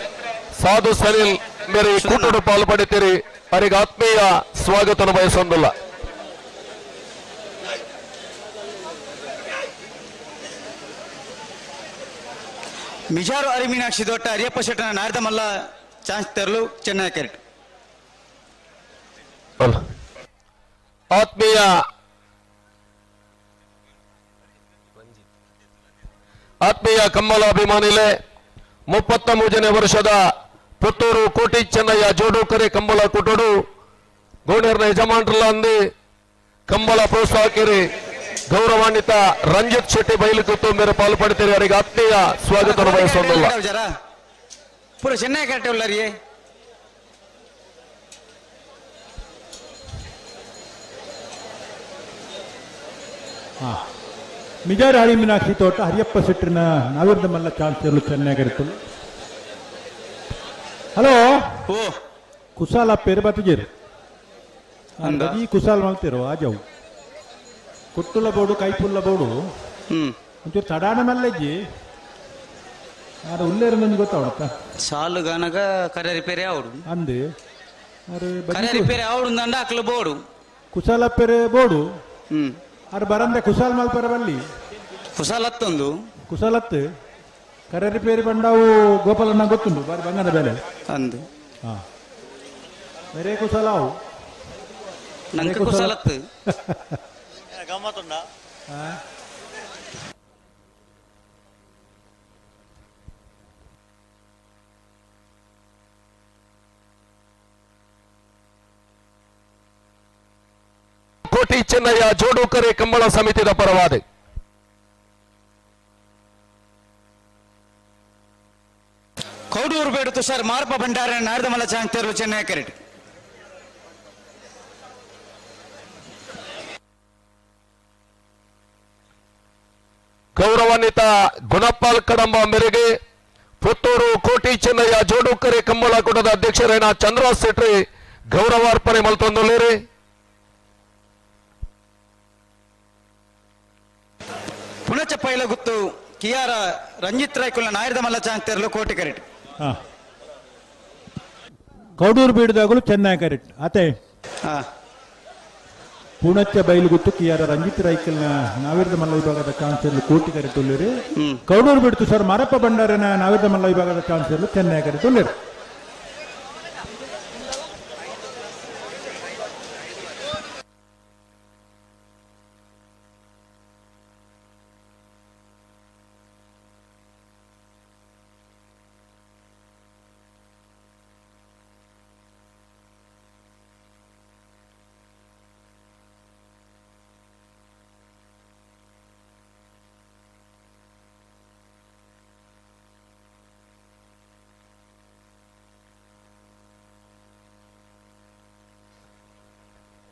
ಸಾಧು ಸನಿಲ್ ಮೇರೆ ಕೂಟಡು ಪಾಲು ಪಡಿತೀರಿ ಅವರಿಗೆ ಆತ್ಮೀಯ ಸ್ವಾಗತ ಬಯಸೊಂದಿಲ್ಲ. ಮಿಜಾರು ಅರಿಮೀನಾಕ್ಷಿ ದೊಟ್ಟ ಹರಿಯಪ್ಪ ಶೆಟ್ಟನ ನಾರದ ಮಲ್ಲ ಚಾನ್ಸ್ ತರಲು ಚೆನ್ನೈ ಕರೆಕ್ಟ್. ಆತ್ಮೀಯ ಆತ್ಮೀಯ ಕಮ್ಮಲ ಅಭಿಮಾನಿಲೆ 33ನೇ ವರ್ಷದ ಪುತ್ತೂರು ಕೋಟಿ ಚೆನ್ನಯ್ಯ ಜೋಡುಕರೆ ಕಂಬಳ ಕೂಟಡು ಗೋಣೇರ್ನ ಯಜಮಾನ್ರಲ್ಲ ಅಂದಿ ಕಂಬಳ ಪ್ರೋತ್ಸಾಹಕಿರಿ ಗೌರವಾನ್ವಿತ ರಂಜಿತ್ ಶೆಟ್ಟಿ ಬೈಲುಕುತ್ತು ಮೇರೆ ಪಾಲು ಪಡಿತೀರಿ ಅವರಿಗೆ ಆತ್ಮೀಯ ಸ್ವಾಗತ ಬಯಸೋದಿಲ್ಲ. ಪೂರ ಚೆನ್ನೈ ಕರೆಕ್ಟ್ ಉಳ್ಳಾರಿಯೇ. ಮಿಜಾರ್ ಹರಿ ಮೀನಾಕ್ಷಿ ತೋಟ ಹರಿಯಪ್ಪ ಶೆಟ್ಟರ್ನ ನಾವಿರ್ದ ಮಲ್ಲ ಚಾನ್ಸ್ ಇರಲು ಚೆನ್ನಾಗಿರ್ತದೆ. ಹಲೋ ಓ ಕುಸಾಲ ಪೇರು ಬತ್ತಿಜೇರು ಈ ಕುಸಾಲ್ ಮಲ್ತಿರೋ ಆಜವು ಕೊಟ್ಟುಲ ಬೋಡು ಕೈಪುಲ್ಲ ಬೋಡು ಒಂಚೂರು ತಡಾಣ ಮಲ್ಲಜ್ಜಿ ಆದ್ರೆ ಉಲ್ಲೇರು ನಂಗೆ ಗೊತ್ತಾವಡತ್ತ ಸಾಲು ಗನಗ ಕರೆ ರಿಪೇರಿ ಆವಡು ಅಂದು ಕರೆ ರಿಪೇರಿ ಆವಡು ಅಂದ ಅಕ್ಲು ಬೋಡು ಕುಸಾಲ ಪೇರೆ ಬೋಡು ಅರ್ ಬರಂದೆ ಕುಸಾಲ್ ಮಲ್ಪರ ಬಲ್ಲಿ ಕುಸಾಲತ್ತೊಂದು ಕುಸಾಲತ್ತು ಕರೆ ರಿಪೇರಿ ಬಂಡಾವು ಗೋಪಾಲಣ್ಣ ಗೊತ್ತುಂಟು ಬಾರಿ ಬಂಗದ ಬೆಲೆ ಅಂದು ಹಾ ಬೇರೆ ಕುಸಾಲಾವು ನಂಗೆ ಕುಸಾಲತ್ತು ಗಮ್ಮತ್ತುಂಡ. ಕೋಟಿ ಚೆನ್ನಯ್ಯ ಜೋಡುಕರೆ ಕಂಬಳ ಸಮಿತಿದ ಪರವಾದ ಕೌಡೂರು ಬೇಡು ತುಷಾರ್ ಮಾರಪ್ಪ ಭಂಡಾರ ನಾರದಮಲ್ಲ ಚಾಂಗ್ ತೇರು ಚೆನ್ನೈ ಕರೆಕ್ಟ್. ಗೌರವಾನ್ವಿತ ಗುಣಪಾಲ್ ಕಡಂಬ ಮೇರೆಗೆ ಪುತ್ತೂರು ಕೋಟಿ ಚೆನ್ನಯ್ಯ ಜೋಡುಕರೆ ಕಂಬಳ ಕೂಟದ ಅಧ್ಯಕ್ಷರೇನ ಚಂದ್ರ ಶೆಟ್ಟಿ ಗೌರವಾರ್ಪಣೆ ಮಲ್ತೊಂದುಳ್ಳೇರಿ. ಪುಣಚ ಪೈಲಗುತ್ತು ಕಿಯಾರ ರಂಜಿತ್ ರಾಯ್ಕುಲ್ನ ನಾಯರದ ಮಲ್ಲ ಚಾಂಗ್ ತೇರಲು ಕೋಟಿ ಕರೆಕ್ಟ್. ಕೌಡೂರು ಬೀಡದಾಗಲೂ ಚೆನ್ನೈ ಕರೆಕ್ಟ್ ಆತೆ. ಪುಣಚ ಬೈಲುಗುತ್ತು ಕಿಯಾರ ರಂಜಿತ್ ರೈಕಲ್ನ ನಾವಿರದ ಮಲ್ಲ ವಿಭಾಗದ ಚಾನ್ಸರ್ಲು ಕೋಟಿ ಕರೆಕ್ಟ್ ಉಳ್ಳೇರಿ. ಕೌಡೂರು ಬಿಡ್ತು ಸರ್ ಮಾರಪ್ಪ ಭಂಡಾರನ ನಾವಿರದ ಮಲ್ಲ ವಿಭಾಗದ ಚಾನ್ಸರ್ಲು ಚೆನ್ನೈ ಕರೆಕ್ಟ್ ಉಳ್ಳೇರಿ.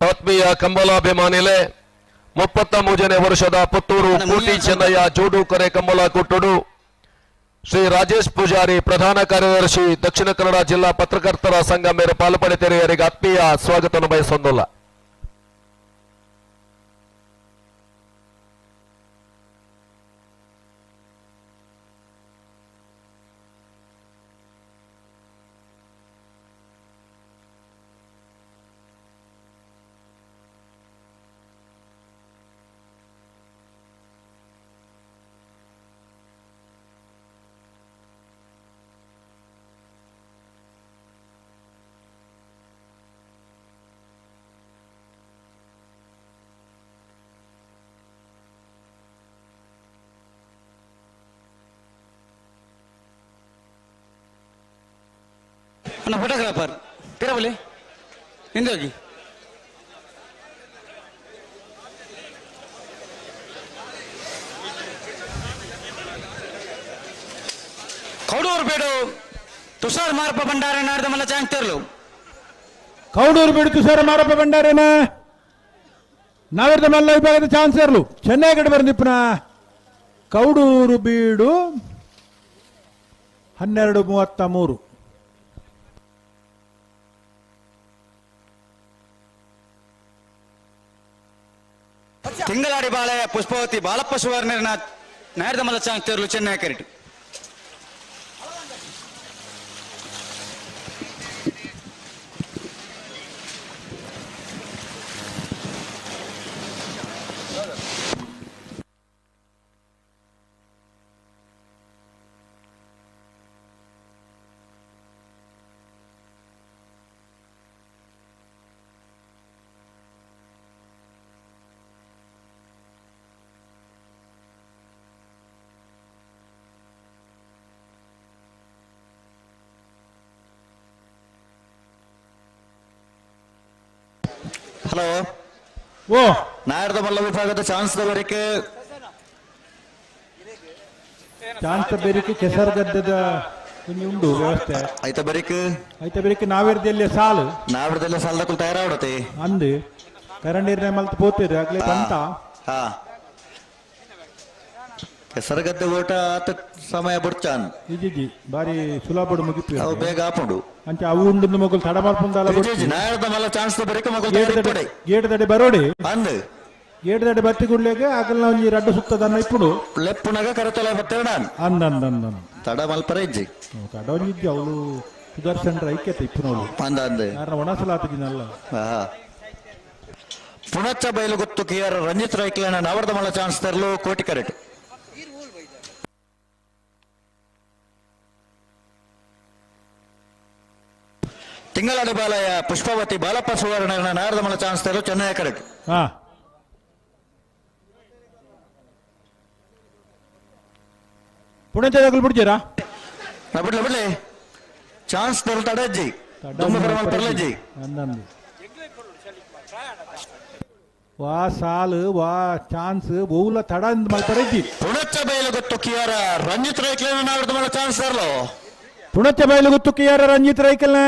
ಆತ್ಮೀಯ ಕಂಬಲಾಭಿಮಾನಿಲೆ 33ನೇ ವರ್ಷದ ಪುತ್ತೂರು ಕೋಟಿ ಚೆನ್ನಯ್ಯ ಜೋಡುಕರೆ ಕಂಬಳ ಕೊಟ್ಟುಡು ಶ್ರೀ ರಾಜೇಶ್ ಪೂಜಾರಿ ಪ್ರಧಾನ ಕಾರ್ಯದರ್ಶಿ ದಕ್ಷಿಣ ಕನ್ನಡ ಜಿಲ್ಲಾ ಪತ್ರಕರ್ತರ ಸಂಘ ಮೇರೆ ಪಾಲ್ಪಡೆತೆರೆಯರಿಗೆ ಆತ್ಮೀಯ ಸ್ವಾಗತವನ್ನು ಬಯಸೊಂದಿಲ್ಲ. ಫೋಟೋಗ್ರಾಫರ್ ಪಿರಬಲಿ ಹಿಂದೆ ಹೋಗಿ. ಕೌಡೂರು ಬೇಡು ತುಷಾರ್ ಮಾರಪ್ಪ ಭಂಡಾರ ನಾಡ್ದ ಮಲ್ಲ ಚಾಂಗ್ ತೇರ್ಲು. ಕೌಡೂರು ಬೇಡು ತುಷಾರ್ ಮಾರಪ್ಪ ಭಂಡಾರೇನ ನಾವಿರ್ದ ಮಲ್ಲ ವಿಭಾಗದ ಚಾನ್ಸರ್ಲು ಚೆನ್ನೈ ಕಡೆ ಬಂದಿಪ್ಪನ ಕೌಡೂರು ಬೀಡು 12:33. ತಿಂಗಳಾಡಿ ಬಾಳೆ ಪುಷ್ಪಾವತಿ ಬಾಲಪ್ಪ ಸುವರ್ಣನ ನಾಯರ್ದ ಮಲ್ಲ ಚಾಂಗ್ ತೇರ್ಲು ಚೆನ್ನೈ ಕರೆಕ್ಟ್. ಹಲೋ ಓ ನಾಯರ್ದ ಮಲ್ಲ ವಿಭಾಗದ ಚಾನ್ಸ್ ದವರಿಗೆ ಚಾನ್ಸ್ ಬೇರಿಕೆ ಕೆಸರುಗದ್ದದ ಒಂಜಿ ಉಂಡು ವ್ಯವಸ್ಥೆ. ಐತ ಬರಿಕ್ ಐತ ಬೇರಿಕೆ ನಾವೇರ್ದಲ್ಲಿ ಸಾಲು ನಾವಿರ್ದೆಲ್ಲ ಸಾಲದಕ್ಕೂ ತಯಾರಾವಡತೆ ಅಂದು ಕರಂಡೀರ್ನೆ ಮಲ್ತ್ ಪೋತಿರು ಆಗ್ಲೇ ಪಂತ. ಹಾ ಕೆಸರುಗದ್ದೆ ಓಟ ಆತ ಸಮಯ ಬುಡ್ಚಾನ್ ಇಜ್ಜಿ ಬಾರಿ ಸುಲಭಡು ಮುಗಿಪು ಅವು ಬೇಗ ಆಪುಂಡು ಅಂಚ ಅವು ಉಂಡು ಮಗುಲು ತಡ ಮಲ್ಪುಂದಾಲ ನಾಯರ್ದ ಮಲ್ಲ ಚಾನ್ಸ್ ಬರಿಕ ಮಗುಲು ತಯಾರಿಪ್ಪಡೆ ಗೇಟ್ ದಡೆ ಬರೋಡಿ ಅಂದು ಗೇಟ್ ದಡೆ ಬತ್ತಿ ಗುಡ್ಲೆಗೆ ಆಗಲ್ನ ಒಂಜಿ ರಡ್ಡು ಸುತ್ತದನ್ನ ಇಪ್ಪುಡು ಲೆಪ್ಪುನಗ ಕರತೊಲ ಬತ್ತೇಡ ಅಂದ ಅಂದ ಅಂದ ತಡ ಮಲ್ಪರ ಇಜ್ಜಿ ತಡ ಒಂಜಿ ಇಜ್ಜಿ ಅವಳು ಸುದರ್ಶನ್ ಐಕ್ಯತೆ ಇಪ್ಪುನವಳು ಅಂದ ಅಂದ ಯಾರನ್ನ ಒಣಸಲಾತಿಗಿನಲ್ಲ. ಪುಣಚ್ಚ ಬಯಲುಗುತ್ತು ಕೆ ಆರ್ ರಂಜಿತ್ ರೈಕ್ಲನ ನವರ್ದ ಮಲ್ಲ ಚಾನ್ಸ್ ತರಲು ಕೋಟಿ ಕರೆಟ್ ತಿಂಗಳಾಡಿ ಬಾಲಯ ಪುಷ್ಪಾವತಿ ಬಾಲಪ್ಪ ಸುವರ್ಣ ನಾರದ ಮಲ್ಲ ಚಾನ್ಸ್ ತರಲು ಚೆನ್ನೈ ಕರೆಟ್. ಪುಣಚದಾಗಲು ಬಿಡ್ತೀರಾ? ಬಿಡ್ಲಿ ಬಿಡ್ಲಿ ಚಾನ್ಸ್ ತರಲು ತಡಜ್ಜಿ ಪರ್ಲಜ್ಜಿ ವಾ ಸಾಲು ವಾ ಚಾನ್ಸ್ ಬಹುಲ ತಡ ಮಲ್ಪರಜ್ಜಿ. ಪುಣಚ ಬಯಲುಗುತ್ತು ಕಿಯಾರ ರಂಜಿತ್ ರೈಕ್ಲನ ನಾರದ ಮಲ್ಲ ಚಾನ್ಸ್ ತರಲು ಪುಣಚ ಬಯಲುಗುತ್ತು ಕಿಯಾರ ರಂಜಿತ್ ರೈಕಲ್ನ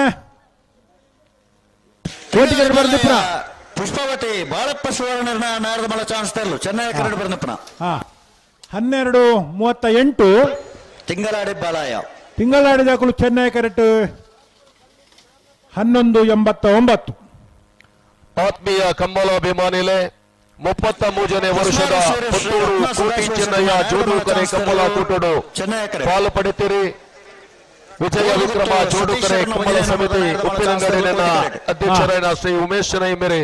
ಕೋಟಿಗರಡು ಬರ್ದಿಪ್ಪ ಪುಷ್ಪಾವತಿ ಬಾಳಪ್ಪ ಸುವರ್ಣ ನಾರದ ಮಲ್ಲ ಚಾನ್ಸ್ ತರಲು ಚೆನ್ನೈ ಕರಡು ಬರ್ದಪ್ಪನ. 12:38 ತಿಂಗಳಾಡಿ ಬಾಲಾಯ ತಿಂಗಳಾಡಿ ದಾಖಲು ಚೆನ್ನೈ ಕರೆಕ್ಟ್ 11:89. ಆತ್ಮೀಯ ಕಂಬಳಾಭಿಮಾನಿಲೆ 33ನೇ ವರ್ಷದ ಪುತ್ತೂರು ಕೋಟಿ ಚೆನ್ನಯ್ಯ ಜೋಡುಕರೆ ಕಂಬಳ ಕೂಟಡು ಪಾಲು ಪಡೆತೀರಿ. ವಿಜಯ ವಿಕ್ರಮ ಜೋಡುಕರೆ ಕಂಬಳ ಸಮಿತಿ ಉಪ್ಪಿನಂಗಡಿನ ಅಧ್ಯಕ್ಷರಾದ ಶ್ರೀ ಉಮೇಶ್ ಚೆನ್ನೈ ಮೇರೆ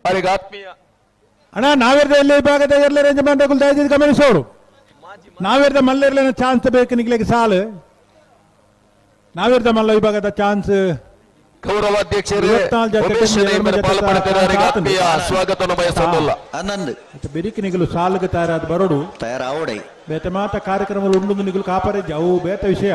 ಅವರಿಗೆ ಆತ್ಮೀಯ ಅಣ್ಣ. ನಾವೇರ್ದ ಎಲ್ಲಿ ವಿಭಾಗದ ಎರ್ಲರ್ ಯಜಮಾನರು ದಯವಿಟ್ಟು ಗಮನಿಸೋರು. ನಾವೇರ್ದ ಮಲ್ಲೆರ್ಲೇನ ಚಾನ್ಸ್ ಬೇಕು ನಿಗ್ಲಿಕ್ಕೆ ಸಾಲು. ನಾವೇರ್ದ ಮಲ್ಲ ವಿಭಾಗದ ಚಾನ್ಸ್ ಗೌರವಾಧ್ಯಕ್ಷರೇ ಉಮೇಶ್ ಚೆನ್ನೈ ಪಾಲು ಪಡೆದಿದ್ದಾರೆ ಆತ್ಮೀಯ ಸ್ವಾಗತವನ್ನು ಬಯಸೋದಿಲ್ಲ. ಆನಂದ್ ಬೆರಿಕೆ ನಿಗಲು ಸಾಲುಗೆ ತಯಾರಾದ ಬರೋಡು ತಯಾರಾವಡೆ ಬೇತ ಮಾತ ಕಾರ್ಯಕ್ರಮ ಉಂಡು ನಿಗಲು ಕಾಪರೇಜ್ ಅವು ಬೇತ ವಿಷಯ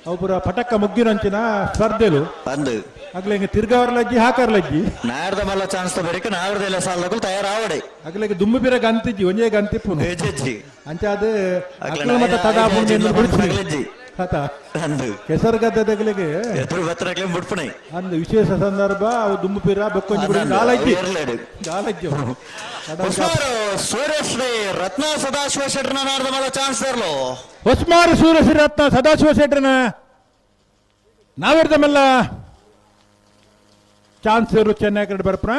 ಅವು ಪೂರ ಪಟಕ್ಕ ಮುಗ್ಗಿನಂಚಿನ ಸ್ಪರ್ಧೆಲು ಅಂದು ಅಗ್ಲೆ ಹಿಂಗೆ ತಿರ್ಗವರ್ಲಜ್ಜಿ ಹಾಕರ್ಲಜ್ಜಿ ನಾರ್ದ ಮಲ್ಲ ಚಾನ್ಸ್ ಬೆರಿಕೆ ನಾರ್ದ ಎಲ್ಲ ಸಾಲದಕ್ಕೂ ತಯಾರಾವಡೆ ಅಗ್ಲೆಗೆ ದುಮ್ಮು ಬಿರ ಗಂತಿಜ್ಜಿ ಒಂಜೇ ಗಂತಿಪ್ಪುನು ಅಂಚಾದ ಅಗ್ಲ ಮತ್ತ ತಡ ಕೆಸರುಗದ್ದೆಗಳಿಗೆ ಅಂದು ವಿಶೇಷ ಸಂದರ್ಭ ಅವು ದುಮ್ಮು ಪಿರ ಬೊಕ್ಕೊಂಜಿ ಗಾಲಜ್ಜಿ ಗಾಲಜ್ಜಿ ಸೂರ್ಯಶ್ರೀ ರತ್ನ ಸದಾಶಿವ ಶೆಟ್ಟರ್ನ ನಾರ್ದ ಮಲ್ಲ ಚಾನ್ಸ್ ತರಲು ಹೊಸ್ಮಾರು ಸೂರ್ಯಶ್ರೀ ರತ್ನ ಸದಾಶಿವ ಶೆಟ್ಟರ್ನ ನಾವಿರ್ದ ಮಲ್ಲ ಚಾನ್ಸ್ ಚೆನ್ನೈ ಕಡೆ ಬರ್ಪಣ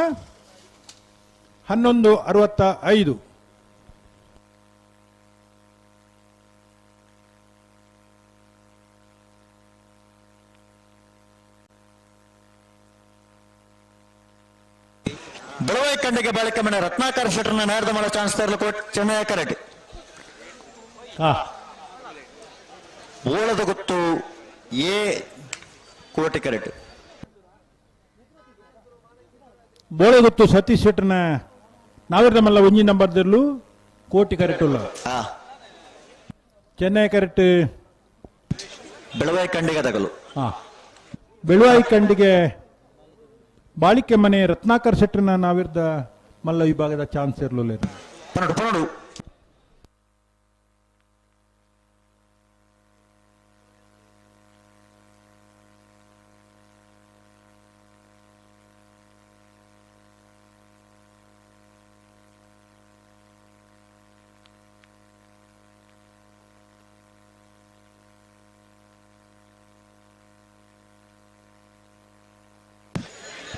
11:65. ಬೆಳವಾಯಿ ಕಂಡಿಗೆ ಬಾಳಿಕೆ ಮನೆ ರತ್ನಾಕರ್ ಶೆಟ್ಟರ್ನ ನಾರ್ದ ಮಲ್ಲ ಚಾನ್ಸ್ ತರಲು ಚೆನ್ನೈ ಕರೆಕ್ಟ್. ಬೋಳದ ಗೊತ್ತು ಎ ಕೋಟಿ ಕರೆಕ್ಟ್. ಬೋಳೆಗೊತ್ತು ಸತೀಶ್ ಶೆಟ್ಟರ್ನ ನಾವಿರ್ದ ಮಲ್ಲ ಒಂಜಿ ನಂಬರ್ ದಿರ್ಲು ಕೋಟಿ ಕರೆಕ್ಟ್ ಉಲ್ಲ ಚೆನ್ನೈ ಕರೆಕ್ಟ್. ಬೆಳವಾಯಿ ಕಂಡಿಗೆ ತಗಲು ಬೆಳವಾಯಿ ಕಂಡಿಗೆ ಬಾಳಿಕೆ ಮನೆ ರತ್ನಾಕರ್ ಶೆಟ್ಟರ್ನ ನಾವಿರ್ದ ಮಲ್ಲ ವಿಭಾಗದ ಚಾನ್ಸ್ ಇರಲಿಲ್ಲ. 12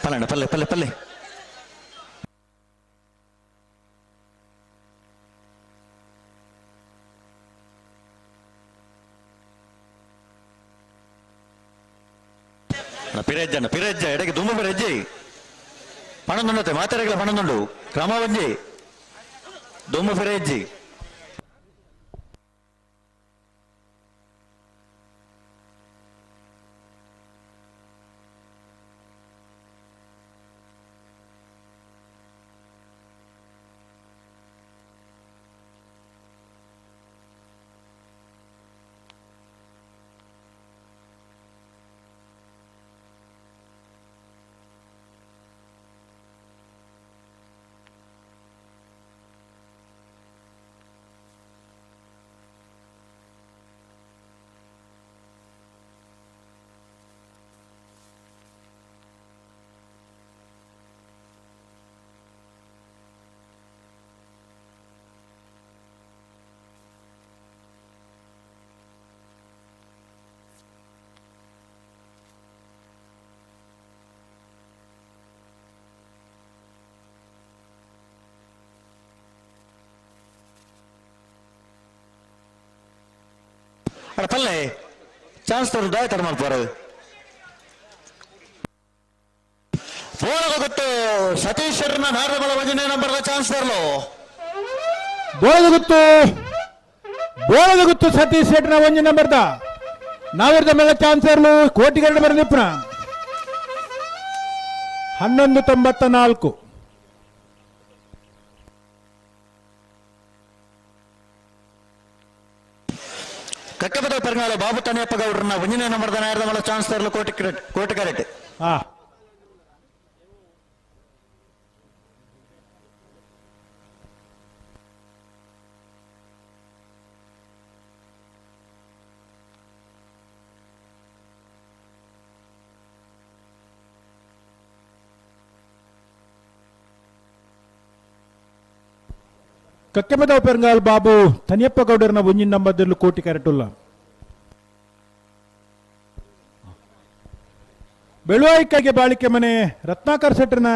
ಪಲ್ಲೆ ಪಲ್ಲೆ ಪಲ್ಲೆ ಪಲ್ಲೆ ಪಿರಜ್ಜಣ್ಣ ಪಿರಜ್ಜ ಎಡಗೆ ದುಂಬು ಪಿರಜ್ಜಿ ಪಣಂದುಂಡತೆ ಮಾತಾಡಗಳ ಪಣಂದುಂಡು ಕ್ರಮವಂಜಿ ದುಂಬು ಪಿರಜ್ಜಿ ಪಲ್ಲೆ ಚಾನ್ಸ್ ತೋರು ದಾಯ ತರ ಮಾಡ್ತಾರೆ ಬೋಳದ ಗೊತ್ತು ಸತೀಶ್ ನಾರದಮಲ ಒಂದನೇ ನಂಬರ್ ಚಾನ್ಸ್ ತರಲು. ಬೋಳದ ಗುತ್ತು ಸತೀಶ್ ಶೆಟ್ಟರ್ನ ಒಂಜಿ ನಂಬರ್ದ ನಾವಿರ್ದ ಮೇಲೆ ಚಾನ್ಸ್ ಇರಲು ಕೋಟಿಗರಡು ಬರ ನಿಪ್ಪುನ 11:94. ಕಕ್ಕಪದ ಪೆರಂಗಾಲ ಬಾಬು ತನಿಯಪ್ಪ ಗೌಡ್ರನ್ನ ಒಂದನೇ ನಂಬರ್ದ ನಾಯರದ ಚಾನ್ಸ್ ತರಲು ಕೋಟಿ ಕರೆಕ್ಟ್. ಕಕ್ಕೆಮದ ಪೆರಂಗಾಲ್ ಬಾಬು ತನಿಯಪ್ಪ ಗೌಡರನ ಒಂಜಿನ ನಂಬರ್ದಲ್ಲಿ ಕೋಟಿ ಕರೆಟುಲ್ಲ. ಬೆಳುವಾಯಿಕಾಗೆ ಬಾಳಿಕೆ ಮನೆ ರತ್ನಾಕರ್ ಶೆಟ್ಟರ್ನ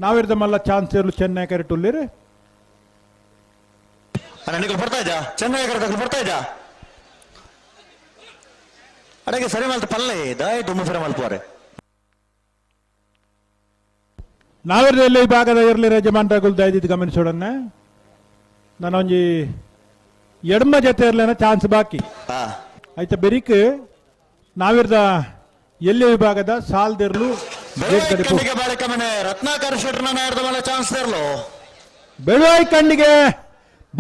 ನಾವಿರ್ದ ಮಲ್ಲ ಚಾನ್ಸ್ ಇರಲು ಚೆನ್ನೈ ಕರೆಟುಲ್ಲಿರಿ. ಬರ್ತಾ ಇದ್ದ ಚೆನ್ನೈ ಕರೆಟು ಬರ್ತಾ ಇದ್ದ ಅಡಗೆ ಸರಿ ಮಲ್ತ ಪಲ್ಲೆ ದಾಯ ದುಮ್ಮು ಸರಿ ಮಲ್ಪೋರೆ. ನಾವಿರ್ದ ಈ ಭಾಗದ ಇರಲಿ ಯಜಮಾನ್ರಗುಲ್ ದಯದಿದ್ದು ಗಮನಿಸೋಡನ್ನ. ನಾನೊಂಜಿ ಎಡಮ ಜೊತೆ ಇರಲೇನ ಚಾನ್ಸ್ ಬಾಕಿ ಆಯ್ತಾ ಬೆರಿಕ್ ನಾವಿರ್ದ ಎಲ್ಲಿ ವಿಭಾಗದ ಸಾಲ್ದಿರ್ಲು ರತ್ನಾಕರ್ ಶೆಟ್ಟರ್ನ ಚಾನ್ಸ್ ತರಲು. ಬೆಳುವಾಯಿ ಕಣ್ಣಿಗೆ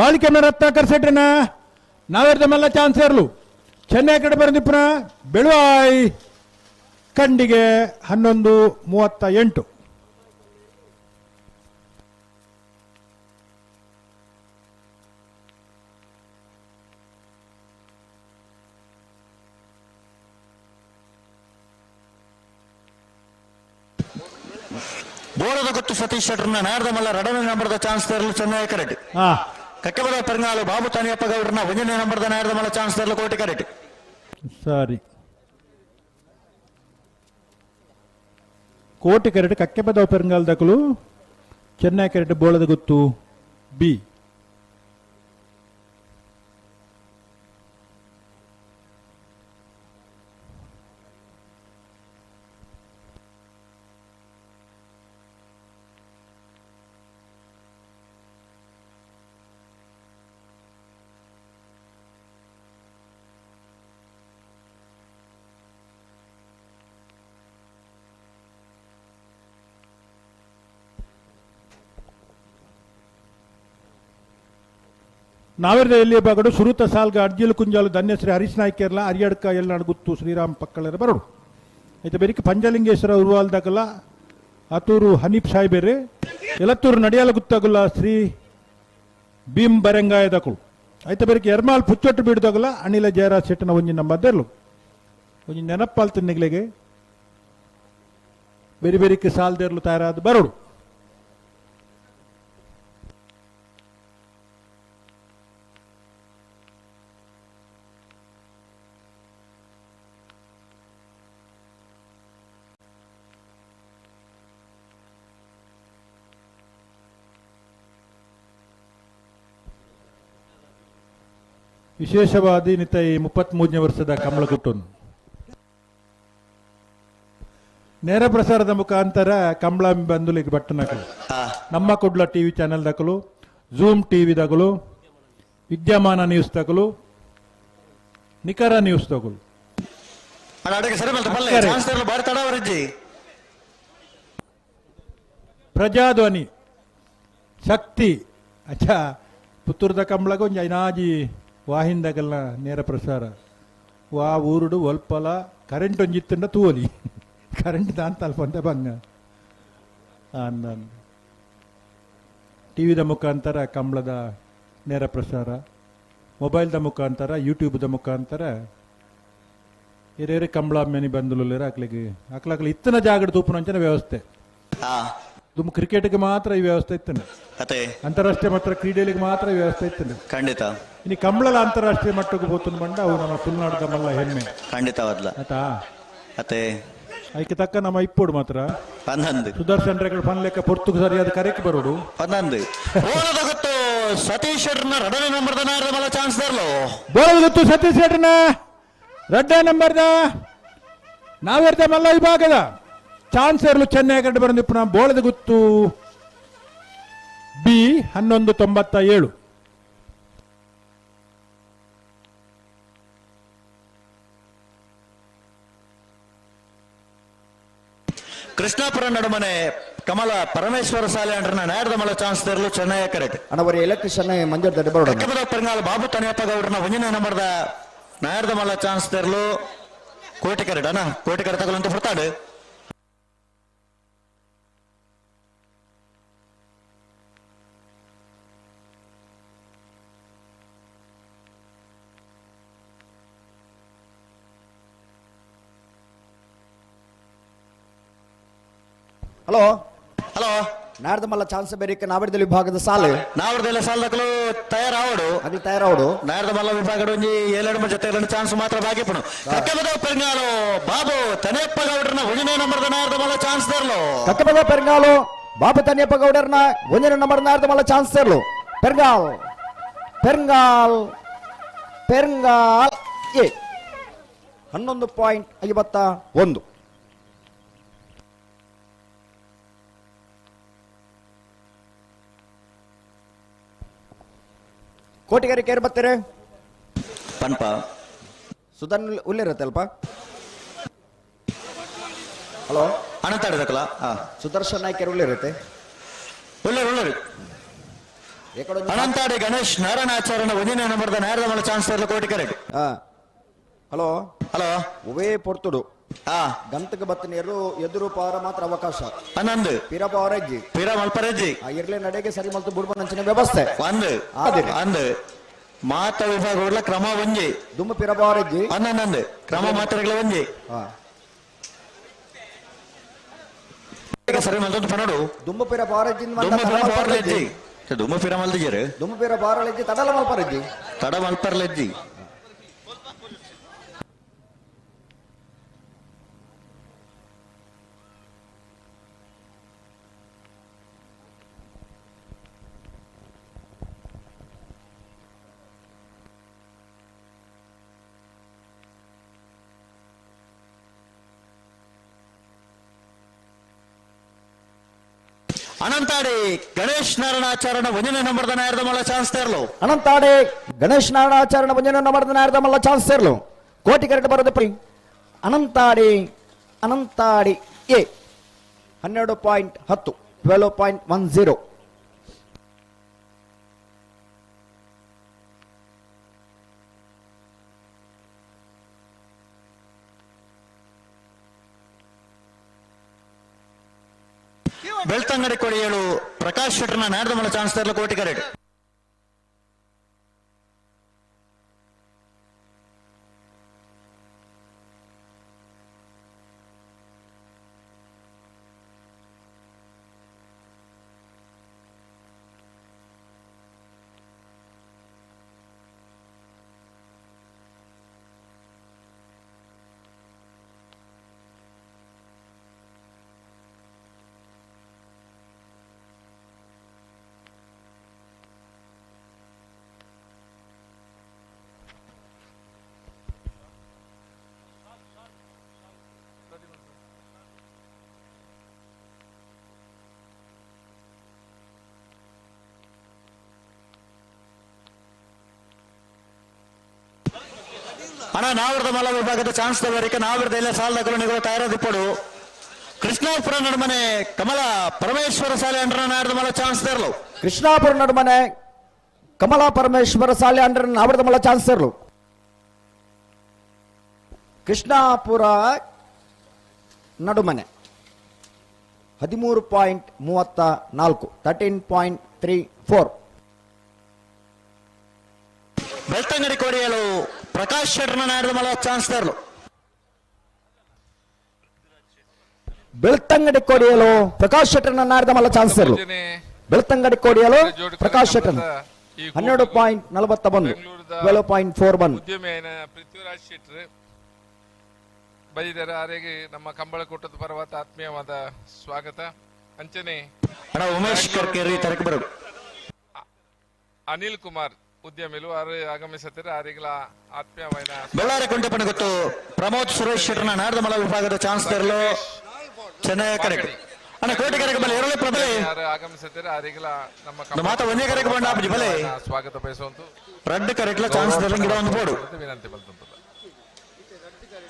ಬಾಳಿಕೆ ಮನೆ ರತ್ನಾಕರ್ ಶೆಟ್ಟರ್ನ ನಾವಿರ್ದ ಮಲ್ಲ ಚಾನ್ಸ್ ಇರಲು ಚೆನ್ನೈ ಕಡೆ ಬರಂದಿಪ್ಪನ ಬೆಳುವಾಯಿ ಕಣ್ಣಿಗೆ 11:38. ಬೋಳದ ಗೊತ್ತು ಸತೀಶ್ ಶೆಟ್ಟರ್ನ ನಾರದ ಮಲ್ಲ ಎರಡನೇ ನಂಬರ್ದ ಚಾನ್ಸ್ ತರಲು ಚೆನ್ನೈ ಕರೆಕ್ಟ್. ಕಕ್ಕಬದ ಪೆರಂಗಾಲು ಬಾಬು ತನಿಯಪ್ಪ ಗೌಡ್ರನ್ನ ಒಂದನೇ ನಂಬರ್ದ ನಾರದ ಮಲ್ಲ ಚಾನ್ಸ್ ತರಲು ಕೋಟಿ ಕರೆಕ್ಟ್. ಸರಿ ಕೋಟಿ ಕರೆಕ್ಟ್ ಕಕ್ಕೆಬದ ಪೆರಂಗಾಲ್ ದಕಲು ಚೆನ್ನೈ ಕರೆಕ್ಟ್ ಬೋಳದ ಗುತ್ತು ಬಿ. ನಾವಿರ್ದ ಎಲ್ಲಿ ಬಾಗಡು ಸುರುತ ಸಾಲ್ಗ ಅರ್ಜಿಲು ಕುಂಜಾಲು ಧನ್ಯಶ್ರೀ ಹರೀಶ್ ನಾಯ್ಕೇರ್ಲ ಅರಿಯಡ್ಕ ಎಲ್ನಾಡು ಗುತ್ತು ಶ್ರೀರಾಮ್ ಪಕ್ಕಳರ ಬರೋಡು. ಆಯ್ತು ಬೆರಿಕೆ ಪಂಜಲಿಂಗೇಶ್ವರ ಉರುವಾಲ್ದಾಗಲ್ಲ ಅತೂರು ಹನೀಫ್ ಸಾಹೇಬೇರೆ ಎಲತ್ತೂರು ನಡಿಯಾಲ ಗುತ್ತಾಗಲ್ಲ ಶ್ರೀ ಭೀಮ್ ಬರೆಂಗಾಯದಕುಳು. ಆಯ್ತು ಬೆರಿಕೆ ಎರ್ಮಾಲ್ ಪುಚ್ಚೊಟ್ಟು ಬೀಡ್ದಾಗಲ್ಲ ಅನಿಲ ಜಯರಾಜ್ ಶೆಟ್ಟನ ಒಂಜಿ ನಂಬರ್ದರ್ಲು ಒಂಜಿ ನೆನಪಾಲ್ ತಿನ್ನಿಗ್ಲಿಗೆ ಬೇರೆ ಬೇರೆಕ್ಕೆ ಸಾಲ್ದೇರ್ಲು ತಯಾರಾದ ಬರೋಡು. ವಿಶೇಷವಾದ ನಿತ ಈ 33ನೇ ವರ್ಷದ ಕಮಲಗುಟ್ಟನು ನೇರ ಪ್ರಸಾರದ ಮುಖಾಂತರ ಕಮಲ ಬಂದುಲಿಗೆ ಬಟ್ಟನಕಲು ನಮ್ಮ ಕುಡ್ಲ ಟಿವಿ ಚಾನೆಲ್ ದಕಲು, ಝೂಮ್ ಟಿವಿ ದಕಲು, ವಿದ್ಯಮಾನ ನ್ಯೂಸ್ ತಕಲು, ನಿಖರ ನ್ಯೂಸ್ ತಕಲು. ಪ್ರಜಾಧ್ವನಿ ಶಕ್ತಿ ಅಚ್ಚಾ ಪುತ್ತೂರ್ದ ಕಮಲಗ ಒಂಜಿ ಐನಾಜಿ ವಾಹಿಂದಗಲ್ನ ನೇರ ಪ್ರಸಾರ ವಾ ಊರುಡು ಒಲ್ಪಲ ಕರೆಂಟ್ ಒಂಜಿತ್ತಂಡ ತೂವಲಿ ಕರೆಂಟ್ ದಾನ್ ತಲ್ಪಂತ ಬಂಗ ಟಿವಿದ ಮುಖಾಂತರ ಕಂಬಳದ ನೇರ ಪ್ರಸಾರ, ಮೊಬೈಲ್ದ ಮುಖಾಂತರ, ಯೂಟ್ಯೂಬ್ದ ಮುಖಾಂತರ ಹಿರಿಯರು ಕಂಬಳ ಮೆನಿ ಬಂದುಲರ ಅಕ್ಲಿಗೆ ಅಕ್ಲಕ್ಲಿ ಇತ್ತನ ಜಾಗಡ ತೂಪುನಂಚಿನ ವ್ಯವಸ್ಥೆ. ದುಮ್ ಕ್ರಿಕೆಟ್ಗೆ ಮಾತ್ರ ಈ ವ್ಯವಸ್ಥೆ ಇತ್ತನ, ಅಂತಾರಾಷ್ಟ್ರೀಯ ಮಾತ್ರ ಕ್ರೀಡೆಗಳಿಗೆ ಮಾತ್ರ ಈ ವ್ಯವಸ್ಥೆ ಇತ್ತನ. ಖಂಡಿತ ಇನ್ನು ಕಂಬಳಲ ಅಂತಾರಾಷ್ಟ್ರೀಯ ಮಟ್ಟಕ್ಕೆ ಹೋತನ ಬಂಡ ಅವು ನಮ್ಮ ತುಳುನಾಡದ ಮಲ್ಲ ಹೆಮ್ಮೆ. ಖಂಡಿತವಾದ್ಲ ಆತಾ ಅತ್ತೆ ಅದಕ್ಕೆ ತಕ್ಕ ನಮ್ಮ ಇಪ್ಪೋಡು ಮಾತ್ರ ಪನ್ನೊಂದು ಸುದರ್ಶನ್ ರೆಗಡ್ ಪನ್ಲೆಕ್ಕ ಪೊರ್ತುಗು ಸರಿಯಾದ ಕರೆಕ್ ಬರೋಡು ಪನ್ನೊಂದು. ಸತೀಶ್ ಶೆಟ್ಟರ್ನ ರಡನೇ ನಂಬರ್ದ ನಾರದ ಮಲ್ಲ ಚಾನ್ಸ್ ತರಲು. ಬೋಳದ ಗುತ್ತು ಸತೀಶ್ ಶೆಟ್ಟರ್ನ ರಡ್ಡನೇ ನಂಬರ್ದ ನಾವಿರ್ದ ಮಲ್ಲ ವಿಭಾಗದ ಚಾನ್ಸ್ ಇರಲು ಚೆನ್ನೈ ಕಡೆ ಬರಂದಿಪ್ಪುನ ಬೋಳದ ಗುತ್ತು ಬಿ 11.97. ಕೃಷ್ಣಾಪುರ ನಡುಮನೆ ಕಮಲ ಪರಮೇಶ್ವರ ಸಾಲೆ ಅಂಡ್ರನ ನಾಯರ್ದ ಮಲ್ಲ ಚಾನ್ಸ್ ತರಲು ಚೆನ್ನೈ ಕರೆಕ್ಟ್. ಅಣ್ಣವರಿ ಎಲೆಕ್ಟ್ರಿಷಿಯನ್ ಮಂಜೂರ್ ದಡ್ಡ ಬರೋಣ. ಪೆರ್ನಾಲ್ ಬಾಬು ತನಿಯಪ್ಪ ಗೌಡ್ರನ ಒಂದನೇ ನಂಬರ್ದ ನಾಯರ್ದ ಮಲ್ಲ ಚಾನ್ಸ್ ತರಲು ಕೋಟೆ ಕರೆಕ್ಟ್ ಅಣ್ಣ. ಕೋಟೆ ಕರೆ ತಗೊಳ್ಳಂತ ಬರ್ತಾಡು. ಹಲೋ ಹಲೋ ನಾಡ್ದ ಮಲ್ಲ ಚಾನ್ಸ್ ಬೇರಿಕ ನಾವಿರ್ದ ವಿಭಾಗದ ಸಾಲು ನಾವಿರ್ದೆಲ್ಲ ಸಾಲದಕ್ಕಲು ತಯಾರಾವಡು ಅಲ್ಲಿ ತಯಾರಾವಡು. ನಾಡ್ದ ಮಲ್ಲ ವಿಭಾಗದ ಒಂಜಿ ಏಳೆರಡು ಜೊತೆ ಚಾನ್ಸ್ ಮಾತ್ರ ಬಾಕಿ ಪುಣು. ಕಕ್ಕಬದ ಪೆರ್ಗಾಲು ಬಾಬು ತನಿಯಪ್ಪ ಗೌಡ್ರನ ಒಂದನೇ ನಂಬರ್ದ ನಾಡ್ದ ಮಲ್ಲ ಚಾನ್ಸ್ ತರಲು. ಕಕ್ಕಬದ ಪೆರ್ಗಾಲು ಬಾಬು ತನಿಯಪ್ಪ ಗೌಡರ್ನ ಒಂದನೇ ನಂಬರ್ ನಾಡ್ದ ಮಲ್ಲ ಚಾನ್ಸ್ ತರಲು. ಪೆರ್ಗಾಲ್ ಪೆರ್ಗಾಲ್ ಪೆರ್ಗಾಲ್ ಎ 11.51. ಕೋಟಿಗಾರಿ ಕೇರ್ ಬರ್ತಾರೆ ಪನ್ಪ ಸುಧನ್ ಉಲ್ಲಿರತ್ತೆ ಅಲ್ಪ. ಹಲೋ ಅನಂತಾಡಿದಕ್ಕಲ್ಲ ಸುದರ್ಶನ್ ನಾಯ್ಕರ್ ಉಳ್ಳಿರುತ್ತೆ. ಉಳ್ಳರು ಉಳ್ಳರು ಅನಂತಾಡಿ ಗಣೇಶ್ ನಾರಾಯಣಾಚಾರ್ಯನ ಒಂದನೇ ನಂಬರ್ದ ನಾಯರದ ಮಲ್ಲ ಚಾನ್ಸ್ ತರಲು ಕೋಟಿ ಕರೆಕ್ಟ್. ಹಲೋ ಹಲೋ ಉವೇ ಪೊರ್ತುಡು ಗಂತಕ ಬತ್ತನೇರು ಎದುರು ಪಾರ ಮಾತ್ರ ಅವಕಾಶ. ಹನ್ನೊಂದು ಪಿರ ಪಾವರಜ್ಜಿ ಪಿರ ಮಲ್ಪರಜ್ಜಿ ಇರ್ಲೆ ನಡೆಗೆ ಸರಿ ಮಲ್ತು ಬುಡ್ಬನಂಚಿನ ವ್ಯವಸ್ಥೆ ಒಂದು ಅಂದು ಮಾತ ವಿಭಾಗ ಕ್ರಮ ಒಂಜಿ ದುಮ್ಮ ಪಿರ ಪಾವರಜ್ಜಿ ಹನ್ನೊಂದು ಕ್ರಮ ಮಾತ್ರಗಳ ಒಂಜಿ ಸರಿ ಮಲ್ತು ಪನಡು ದುಮ್ಮ ಪಿರ ಪಾವರಜ್ಜಿ ದುಮ್ಮ ಪಾವರಜ್ಜಿ ದುಮ್ಮ ಪಿರ ಮಲ್ತಿಜರು ದುಮ್ಮ ಪಿರ ಪಾವರಜ್ಜಿ ತಡಲ ಮಲ್ಪರಜ್ಜಿ ತಡ ಮಲ್ಪರ್ಲಜ್ಜಿ. ಅನಂತಾಡಿ ಗಣೇಶ್ ನಾರಾಯಣಾಚಾರ್ಯನ ಒಂದನೇ ನಂಬರ್ದ ನಾಯರ್ದ ಮಲ್ಲ ಚಾನ್ಸ್ ತೇರ್ಲು. ಅನಂತಾಡಿ ಗಣೇಶ್ ನಾರಾಯಣಾಚಾರ್ಯನ ಒಂದನೇ ನಂಬರ್ದ ನಾಯರ್ದ ಮಲ್ಲ ಚಾನ್ಸ್ ತೇರ್ಲು. ಕೋಟಿ ಕರೆಕ್ಟ್ ಬರೋದು ಪ್ರಿ ಅನಂತಾಡಿ ಅನಂತಾಡಿ ಎ 12.10 12.10. ಬೆಳ್ತಂಗಡಿ ಕೊಡಿಯಲು ಪ್ರಕಾಶ್ ಶೆಟ್ಟರ್ನ ನಾಡ್ದ ಮಲ್ಲ ಚಾನ್ಸ್ ತರಲು ಕೋಟಿ ಕರೆಕ್ಟ್. ಅಣ್ಣ ನಾವಿರದ ಮಲ್ಲ ವಿಭಾಗದ ಚಾನ್ಸ್ ತಗೋರಿಕೆ ನಾವಿರದ ಎಲ್ಲ ಸಾಲದಗಳು ನೀವು ತಯಾರಾದಿಪ್ಪಡು. ಕೃಷ್ಣಾಪುರ ನಡುಮನೆ ಕಮಲ ಪರಮೇಶ್ವರ ಶಾಲೆ ಅಂಡ್ರ ನಾಡದ ಮಲ್ಲ ಚಾನ್ಸ್ ತರಲು. ಕೃಷ್ಣಾಪುರ ನಡುಮನೆ ಕಮಲಾ ಪರಮೇಶ್ವರ ಶಾಲೆ ಅಂಡ್ರ ನಾವಿರದ ಮಲ್ಲ ಚಾನ್ಸ್ ತರಲು. ಕೃಷ್ಣಾಪುರ ನಡುಮನೆ 13.34 13.34. ಬೆಳ್ತಂಗಡಿ ಕೊಡಿಯಲು ಪ್ರಕಾಶ್ ಶೆಟ್ಟರ್ನ ನಾಡದ ಮಲ್ಲ ಚಾನ್ಸ್ ತರಲು. ಬೆಳ್ತಂಗಡಿ ಕೊಡಿಯಲು ಪ್ರಕಾಶ್ ಶೆಟ್ಟರ್ನ ನಾಡದ ಮಲ್ಲ ಚಾನ್ಸ್ ತರಲು. ಬೆಳ್ತಂಗಡಿ ಕೊಡಿಯಲು ಪ್ರಕಾಶ್ ಶೆಟ್ಟರ್ 12.41 12.41. ಉದ್ಯಮಿಯಾಯಿನ ಪೃಥ್ವಿರಾಜ್ ಶೆಟ್ಟರ್ ಬೈದರ ಆರೆಗೆ ನಮ್ಮ ಕಂಬಳಕೂಟದ ಪರ್ವತ ಆತ್ಮೀಯವಾದ ಸ್ವಾಗತ. ಅಂಚನೆ ಉಮೇಶ್ ಕರ್ಕೇರಿ ತರಕ ಬರು. Anil Kumar ಉದ್ಯಮಿಲು ಆರು ಆಗಮಿಸುತ್ತಾರೆ. ಆರಿಗಳ ಆತ್ಮೀಯವಾದ ಬೆಳ್ಳಾರೆ ಕುಂಟೆಪಣ ಗೊತ್ತು ಪ್ರಮೋದ್ ಸುರೇಶ್ ಶೆಟ್ಟರ್ನ ನಾಡದಮಲ ವಿಭಾಗದ ಚಾನ್ಸ್ ತರಲು ಚೆನ್ನೈ ಕರೆಕ್ಟ್ ಅಣ್ಣ ಕೋಟೆ ಕರೆಗೆ ಬಲೆ ಎರಳೆ ಪ್ರಬಲೆ ಆಗಮಿಸುತ್ತಾರೆ. ಆರಿಗಳ ನಮ್ಮ ಮಾತ ಒಂದೇ ಕರೆಗೆ ಬಂಡ ಬಲೆ ಸ್ವಾಗತ ಬಯಸುವಂತು ರಡ್ಡು ಕರೆಕ್ಟ್ಲ ಚಾನ್ಸ್ ತರಲು ಗಿಡ ಒಂದು ಬೋಡು ವಿನಂತಿ ಬಂತು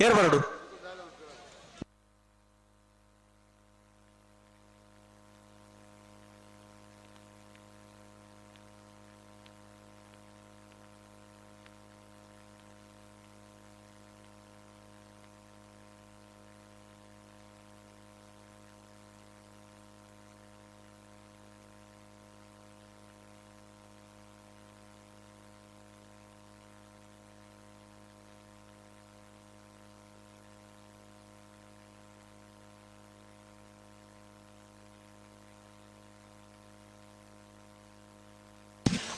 ಏರ್ ಬರಡು.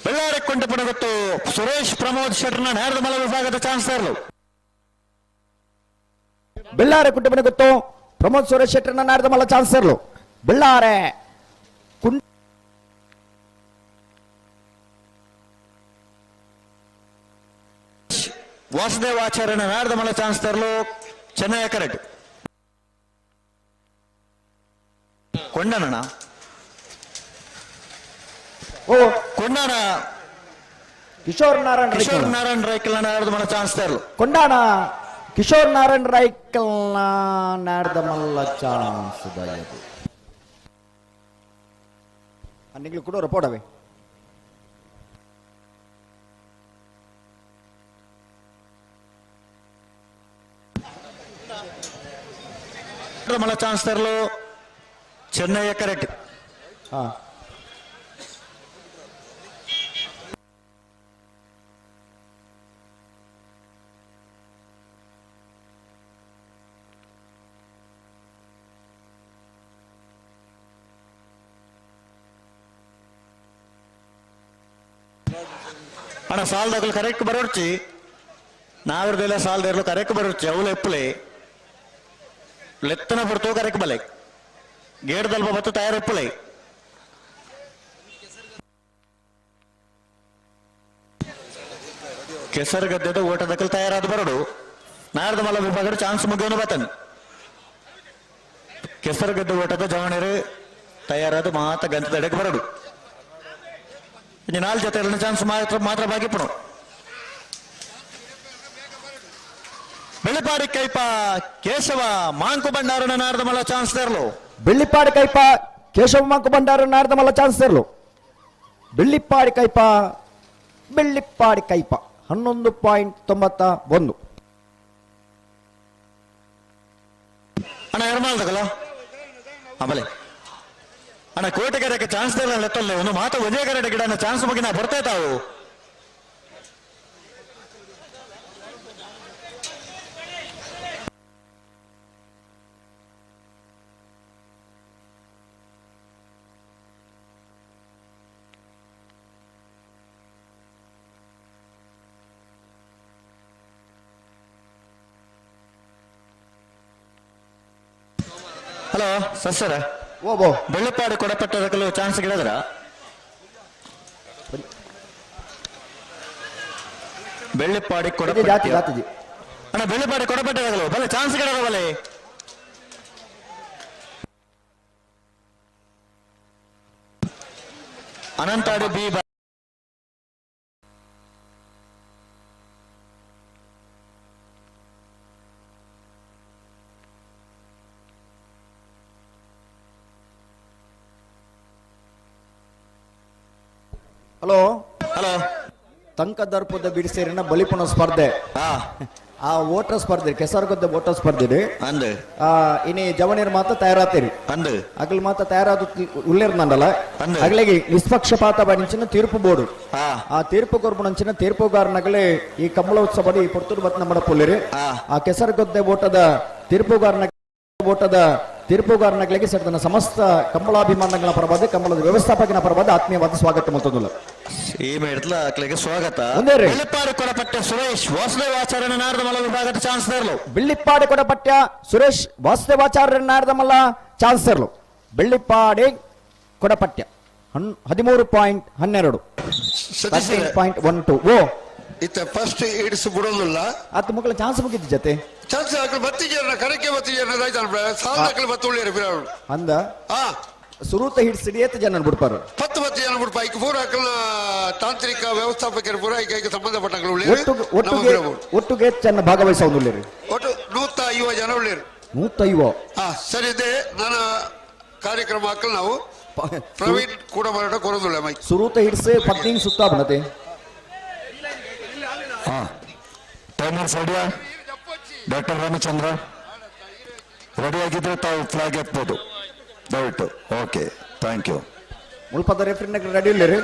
ಬೆಳ್ಳಾರೆ ಕೊಂಡಪಣ ಗೊತ್ತು ಸುರೇಶ್ ಪ್ರಮೋದ್ ಶೆಟ್ಟರ್ನ ನಾಡದಮಲ ವಿಭಾಗದ ಚಾನ್ಸ್ ತರಲು ಬೆಳ್ಳಾರೆ ಕುಂಟೆಪಣ ಗೊತ್ತು ಪ್ರಮೋದ್ ಸುರೇಶ್ ಶೆಟ್ಟರ್ನ ನಾಡದಮಲ ಚಾನ್ಸ್ ತರಲು ಬೆಳ್ಳಾರೆ ವಾಸುದೇವಾಚಾರ್ಯನ ನಾಡದಮಲ ಚಾನ್ಸ್ ತರಲು ಚೆನ್ನೈ ಕರೆಕ್ಟ್ ಕೊಂಡನಣ್ಣ ಓ ಕೊಂಡಾಣ ಕಿಶೋರ್ ನಾರಾಯಣ್ ಕಿಶೋರ್ ನಾರಾಯಣ್ ರೈಕಲ್ನ ನಾಡದಮಲ ಚಾನ್ಸ್ ತರಲು ಕೊಂಡಾಣ ಕಿಶೋರ್ ನಾರಾಯಣ್ ರೈಕಲ್ನ ನಾಡದಮಲ್ಲ ಚಾನ್ಸ್ ದಯದು ನಿಂಗ್ಲು ಕೂಡ ಪೋಡವೆ ಮಲ ಚಾನ್ಸ್ ತರಲು ಚೆನ್ನೈಯ ಕರೆಕ್ಟ್. ಹಾ ಅಣ್ಣ ಸಾಲದಾಗಲು ಕರೆಕ್ಟ್ ಬರೋರ್ಚಿ ನಾವಿರ್ದೆಲ್ಲ ಸಾಲದ ಕರೆಕ್ಟ್ ಬರೋರ್ಚಿ ಅವಳು ಎಪ್ಪಲೆ ಲೆತ್ತನ ಬರ್ತೋ ಕರೆಕ್ಟ್ ಬಲೆ ಗೇಡ್ದಲ್ಪ ಬತ್ತು ತಯಾರೆಪ್ಪಲೆ ಕೆಸರುಗದ್ದೆದ ಓಟದಕ್ಕಲು ತಯಾರಾದ ಬರಡು ನಾರದ ಮಲ ವಿಭಾಗದ ಚಾನ್ಸ್ ಮುಗಿಯೋನು ಬತ್ತನ್ ಕೆಸರುಗದ್ದೆ ಓಟದ ಜವಣರು ತಯಾರಾದ ಮಾತ ಗಂತದಡೆಗೆ ಬರಡು ಇನ್ನು ನಾಲ್ಕು ಜೊತೆ ಚಾನ್ಸ್ ಮಾತ್ರ ಮಾತ್ರ ಬಾಗಿಪುಣು. ಬೆಳ್ಳಿಪಾಡಿ ಕೈಪ ಕೇಶವ ಮಾಂಕು ಭಂಡಾರನ ನಾರದಮಲ ಚಾನ್ಸ್ ತರಲು ಬೆಳ್ಳಿಪಾಡಿ ಕೈಪ ಕೇಶವ ಮಾಂಕು ಭಂಡಾರ ನಾರದಮಲ ಚಾನ್ಸ್ ತರಲು ಬೆಳ್ಳಿಪಾಡಿ ಕೈಪ ಬೆಳ್ಳಿಪಾಡಿ ಕೈಪ 11.91. ಅಣ್ಣ ಎರ್ಮಾಲ್ದಗಲ್ಲ ಆಮೇಲೆ ಅಣ್ಣ ಕೋಟೆಗೆರೆಗೆ ಚಾನ್ಸ್ ಲೆತ್ತಲ್ಲೇ ಒಂದು ಮಾತು ಒಂದೇ ಕರೆಡೆ ಗಿಡ ಚಾನ್ಸ್ ಬಗ್ಗೆ ನಾ ಬರ್ತಾ ತಾವು ಹಲೋ ಸಸ್ಯರ ಓಬೋ ಬೆಳ್ಳಿಪಾಡಿ ಕೊಡಪಟ್ಟದಕ್ಕಲು ಚಾನ್ಸ್ ಗಿಡದ್ರ ಬೆಳ್ಳಿಪಾಡಿ ಜಾತಿ ಜಾತಿ ಅಣ್ಣ ಬೆಳ್ಳಿಪಾಡಿ ಕೊಡಪಟ್ಟದಕ್ಕಲು ಬಲೆ ಚಾನ್ಸ್ ಗಿಡದ ಬಲೆ Anantadi B hello hello ತಂಕದರ್ಪದ ಬಿಡಿಸೇರಿನ ಬಲಿಪುಣ ಸ್ಪರ್ಧೆ ಆ ಓಟರ್ ಸ್ಪರ್ಧೆ ಕೆಸರುಗದ್ದೆ ಓಟರ್ ಸ್ಪರ್ಧೆ ಅಂದು ಇನಿ ಜವನಿಯರ್ ಮಾತ್ರ ತಯಾರಾತೀರಿ ಅಂದು ಅಗಲ್ ಮಾತ್ರ ತಯಾರಾದ ಉಲ್ಲೇರ್ನಂಡಲ್ಲ ಅಗಲಿಗೆ ನಿಷ್ಪಕ್ಷಪಾತ ಬಣಿಂಚಿನ ತೀರ್ಪು ಬೋರ್ಡು ಆ ತೀರ್ಪು ಕೊರ್ಪುಣಂಚಿನ ತೀರ್ಪುಗಾರನಗಲೇ ಈ ಕಮಲೋತ್ಸವ ಈ ಪೊರ್ತೂರು ಬತ್ ನಮ್ಮ ಪುಲ್ಲಿರಿ ಆ ಕೆಸರುಗದ್ದೆ ಓಟದ ತೀರ್ಪುಗಾರನ ಓಟದ ತೀರ್ಪುಗಾರನಗಳಿಗೆ ಸೇರಿದ ಸಮಸ್ತ ಕಂಬಳಾಭಿಮಾನಗಳ ಪರವಾದ ಕಂಬಳದ ವ್ಯವಸ್ಥಾಪಕನ ಪರವಾದ ಆತ್ಮೀಯವಾದ ಸ್ವಾಗತ ಮತ್ತೊಂದು ಈ ಮೇಡಲ ಸ್ವಾಗತ. ಬೆಳ್ಳಿಪ್ಪಾಡಿ ಕೊಡಪಟ್ಟ ಸುರೇಶ್ ವಾಸುದೇವಾಚಾರ್ಯನ ನಾರದಮಲ್ಲ ವಿಭಾಗದ ಚಾನ್ಸಲರ್ಲು. ಬೆಳ್ಳಿಪ್ಪಾಡಿ ಕೊಡಪಟ್ಟ ಸುರೇಶ್ ವಾಸುದೇವಾಚಾರ್ಯನ ನಾರದಮಲ್ಲ ಚಾನ್ಸಲರ್ಲು. ಬೆಳ್ಳಿಪ್ಪಾಡಿ ಕೊಡಪಟ್ಯ 13.12. 13.12. ಓ ಇತ್ತ ಫಸ್ಟ್ ಇಡಿಸ್ ಬಿಡೋದಿಲ್ಲ. ಅತ್ತ ಮಕ್ಕಳ ಚಾನ್ಸ್ ಮುಗಿದ್ದು ಜೊತೆ ಚಾನ್ಸ್ ಹಾಕಲು ಬತ್ತಿ ಜನ ಕರಕ್ಕೆ ಬತ್ತಿ ಜನ ಸಾಲ ಬತ್ತು ಉಳ್ಳಿಯರು ಬಿರಾಳು ಅಂದ ಸುರೂತ ಹಿಡ್ಸಿಡಿ ಏತ್ ಜನ ಬಿಡ್ಪಾರು 10 10 ಜನ ಬಿಡ್ಪ ಐಕ್ ಪೂರ ಹಾಕಲ ತಾಂತ್ರಿಕ ವ್ಯವಸ್ಥಾಪಕರು ಪೂರ ಐಕ ಐಕ ಸಂಬಂಧಪಟ್ಟ ಒಟ್ಟುಗೆ ಒಟ್ಟುಗೆ ಚೆನ್ನ ಭಾಗವಹಿಸ ಉಳ್ಳೇರಿ ಒಟ್ಟು 150 ಜನ ಉಳ್ಳೇರು 150. ಹಾ ಸರಿ ಇದೆ ನಾನು ಕಾರ್ಯಕ್ರಮ ಹಾಕಲು ನಾವು ಪ್ರವೀಣ್ ಕೂಡ ಮಾರಾಟ ಕೊರೋದಿಲ್ಲ ಮೈ ಸುರೂತ ಹಿಡ್ಸಿ 15 ಸುತ್ತ ಬಣತೆ. ಹಾ ಟೈಮರ್ಸ್ ರೆಡಿಯಾ? ಡಾಕ್ಟರ್ ರಾಮಚಂದ್ರ ರೆಡಿ ಆಗಿದ್ರೆ ತಾವು ಫ್ಲಾಗ್ ಎತ್ಬೋದು ದಯವಿಟ್ಟು. Okay, thank you. ಮುಲ್ಪದ ರೆಫ್ರಿನಾಗ ರೆಡಿ ಇಲ್ಲ ರೀ.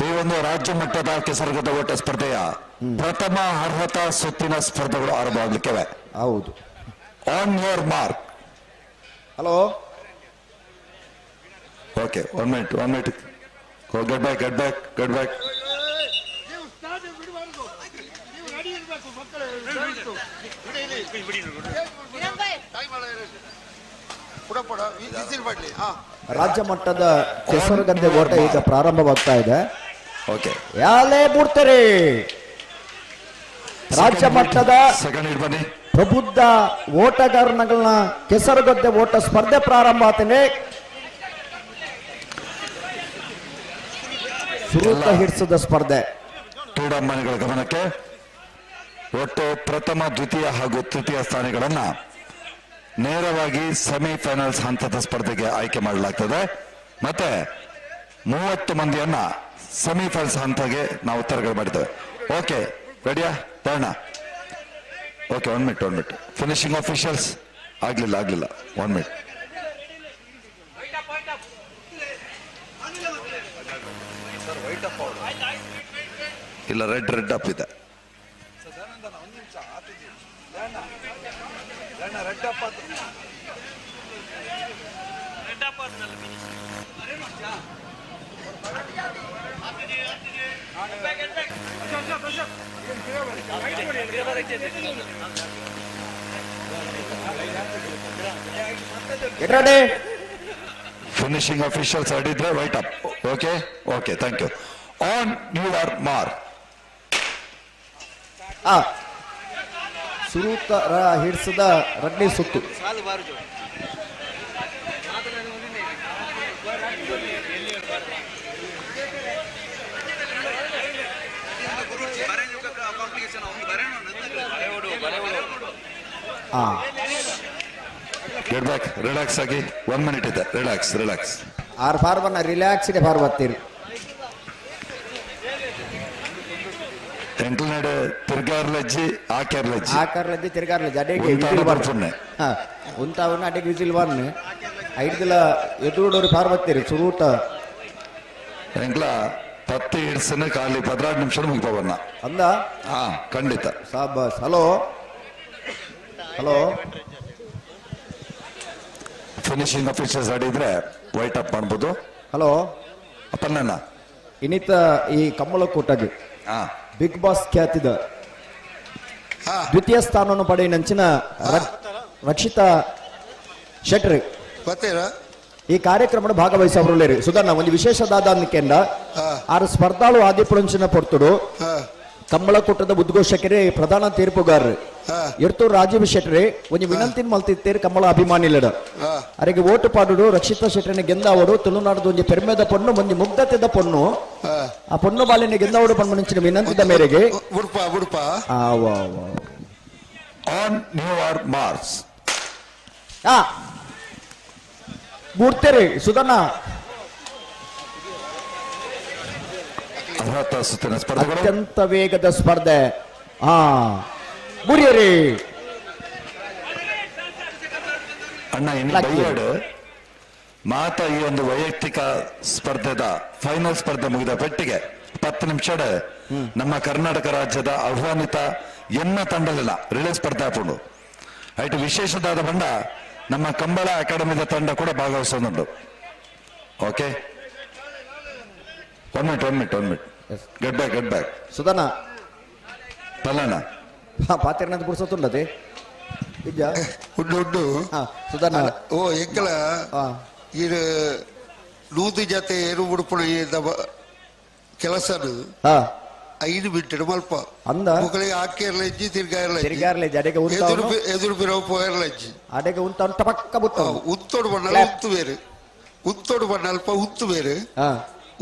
ಈ ಒಂದು ರಾಜ್ಯ ಮಟ್ಟದ ಕೆಸರುಗದ್ದೆ ಓಟ ಸ್ಪರ್ಧೆಯ ಪ್ರಥಮ ಅರ್ಹತಾ ಸುತ್ತಿನ ಸ್ಪರ್ಧೆಗಳು ಆರಂಭವಾಗಲಿಕ್ಕಿವೆ. ಹೌದು. On your mark. Hello. Okay, 1 minute, 1 minute. Get back, get back, get back. ರಾಜ್ಯ ಮಟ್ಟದ ಕೆಸರುಗದ್ದೆ ಓಟ ಈಗ ಪ್ರಾರಂಭವಾಗ್ತಾ ಇದೆ. ಓಕೆ, ಯಾಲೇ ಬಿಡ್ತಾರೆ. ರಾಜ್ಯ ಮಟ್ಟದ ಪ್ರಬುದ್ಧ ಓಟಗಾರನಗಳನ್ನ ಕೆಸರುಗದ್ದೆ ಓಟ ಸ್ಪರ್ಧೆ ಪ್ರಾರಂಭ ಆಗ್ತದೆ. ಸುರೂತ ಹಿಡಿಸದ ಸ್ಪರ್ಧೆ. ಕ್ರೀಡಾಭಿಮಾನಿಗಳ ಗಮನಕ್ಕೆ, ಒಟ್ಟು ಪ್ರಥಮ, ದ್ವಿತೀಯ ಹಾಗೂ ತೃತೀಯ ಸ್ಥಾನಗಳನ್ನ ನೇರವಾಗಿ ಸೆಮಿಫೈನಲ್ಸ್ ಹಂತದ ಸ್ಪರ್ಧೆಗೆ ಆಯ್ಕೆ ಮಾಡಲಾಗ್ತದೆ. ಮತ್ತೆ 30 ಮಂದಿಯನ್ನ ಸೆಮಿಫೈನಲ್ಸ್ ಹಂತಗೆ ನಾವು ತರಗಡೆ ಮಾಡಿದ್ದೇವೆ. Okay, ರೆಡಿಯಾ ತರಣ? Okay, 1 minute, 1 minute. Finishing officials ಆಗ್ಲಿಲ್ಲ, ಆಗ್ಲಿಲ್ಲ, 1 ಮಿನಿಟ್. ಇಲ್ಲ, ರೆಡ್ ರೆಡ್ ಅಪ್ ಇದೆ. ಫಿನಿಶಿಂಗ್ ಅಫಿಷಿಯಲ್ಸ್ ರೆಡಿ ಇದ್ರೆ white up. Okay, okay, thank you. On your mark. ಸುರೂತ ಹಿಡಿಸದ Reddy ಸುತ್ತು. ಗೆಟ್ ಬ್ಯಾಕ್, ರಿಲ್ಯಾಕ್ಸ್ ಆಗಿ 1 ಮಿನಿಟ್ ಇದೆ. Relax, relax. R ಫಾರ್ವನ್ನ ರಿಲ್ಯಾಕ್ಸ್ ಇದೆ ಫಾರ್ ಬರ್ತೀರಿ. ಎಂಟ್ಲನಾಡು ತಿರ್ಗಾರ್ಲಜ್ಜಿ ಆಕೆರ್ಲಜ್ಜಿ ಆಕರ್ಲಜ್ಜಿ ತಿರ್ಗಾರ್ಲಜ್ಜಿ ಅಡಿಗೆ ವಿಸಿಲ್ ಬರ್ಪುನ್ನೆ. ಉಂತಾವನ್ನ ಅಡಿಗೆ ವಿಸಿಲ್ ಬರ್ನೆ ಐದಿಲ್ಲ ಎದುರುಡೋರು ಫಾರ್ ಬರ್ತೀರಿ ಸುರೂತ. ಎಂಕ್ಲ 10 ಹಿಡ್ಸನ ಖಾಲಿ 14 ನಿಮಿಷ ಮುಗಿಪವನ್ನ ಅಂದ. ಹಾ, ಖಂಡಿತ. ಸಾಬಾಸ್. Hello hello, finishing officials ready ಇದ್ರೆ ವೈಟ್ ಅಪ್ ಮಾಡ್ಬೋದು. ಹಲೋ ಅಪ್ಪಣ್ಣ, ಇನ್ನಿತ ಈ ಕಮ್ಮಲ ಕೂಟಗೆ ಬಿಗ್ ಬಾಸ್ ಖ್ಯಾತಿದ ದ್ವಿತೀಯ ಸ್ಥಾನವನ್ನು ಪಡೆಯಿನಂಚಿನ ರಕ್ಷಿತಾ ಶೆಟ್ರಿ ಈ ಕಾರ್ಯಕ್ರಮದ ಭಾಗವಹಿಸವರುಳ್ಳೇರಿ. ಸುಧಣ್ಣ, ಒಂದು ವಿಶೇಷದಾದ ಅಂದ್ಕೆಂಡ ಆರು ಸ್ಪರ್ಧಾಳು ಆದಿಪುರಂಚಿನ ಪೊರ್ತುಡು ಕಮ್ಮಳಕೂಟದ ಉದ್ಘೋಷಕರೇ ಪ್ರಧಾನ ತೀರ್ಪುಗಾರರು ಎರ್ತೂರು ರಾಜೀವ್ ಶೆಟ್ರಿ ಒಂದು ವಿನಂತಿನ ಮಲ್ತಿತ್ತೇರು ಕಮ್ಮಳ ಅಭಿಮಾನಿಲಡ ಅರೆಗೆ ಓಟು ಪಾಡುಡು ರಕ್ಷಿತಾ ಶೆಟ್ಟರನ್ನ ಗೆಂದಾವಡು ತುಳುನಾಡದ ಒಂಜಿ ಪೆರ್ಮೆದ ಪೊಣ್ಣು ಒಂಜಿ ಮುಗ್ಧತೆದ ಪೊಣ್ಣು ಆ ಪೊಣ್ಣು ಬಾಲಿನ ಗೆಂದಾವಡು ಪಣ್ಣು ವಿನಂತಿದ ಮೇರೆಗೆ ಆನ್ your Mars ಬುಡ್ತೇರಿ ಸುಧಣ್ಣ. ಅತ್ಯಂತ ವೇಗದ ಸ್ಪರ್ಧೆ. ಹಾ ಬುರಿಯರಿ ಅಣ್ಣ, ಇನ್ನು ಮಾತಾ ಈ ಒಂದು ವೈಯಕ್ತಿಕ ಸ್ಪರ್ಧೆದ ಫೈನಲ್ ಸ್ಪರ್ಧೆ ಮುಗಿದ ಪೆಟ್ಟಿಗೆ 10 ನಿಮಿಷ ನಮ್ಮ ಕರ್ನಾಟಕ ರಾಜ್ಯದ ಆಹ್ವಾನಿತ ಎನ್ನ ತಂಡಲಿಲ್ಲ ರಿಲೇ ಸ್ಪರ್ಧೆ ಹಾಕೊಂಡು ಐಟು ವಿಶೇಷದಾದ ಬಂಡ ನಮ್ಮ ಕಂಬಳ ಅಕಾಡೆಮಿದ ತಂಡ ಕೂಡ ಭಾಗವಹಿಸೋದುಂಟು. Okay, 1 minute, 1 minute, 1 minute. Get back, get back. ಸುಧಣ್ಣ ಪಲ್ಲಣ್ಣ ಪಾತಿರ್ನಂತ ಪುರ್ಸೊತ್ತುಂಡದೆ ಉಂಡು ಉಂಡು. ಸುಧಣ್ಣ ಓ ಎಂಕಲ ಇದು ನೂದು ಜತೆ ಏರು ಉಡುಪುಣ ಕೆಲಸನು 5 ಮಿನಿಟ್ ಮಲ್ಪ ಅಂದ ಮುಕ್ಕಳಿಗೆ ಆಕೇರ್ಲ ಇಜ್ಜಿ ತಿರ್ಗಾರ್ಲ ತಿರ್ಗಾರ್ಲ ಇಜ್ಜಿ ಅಡೆಗೆ ಉಂತಾವನು ಎದುರು ಬಿರವು ಪೋಯರ್ಲ ಇಜ್ಜಿ ಅಡೆಗೆ ಉಂತಾವನು ಟಪಕ್ಕ ಬುತ್ತ ಉತ್ತೋಡು ಬಣ್ಣ ಉಂತು ಬೇರೆ ಉತ್ತೋಡು ಬಣ್ಣ ಅಲ್ಪ ಉಂತು ಬೇರೆ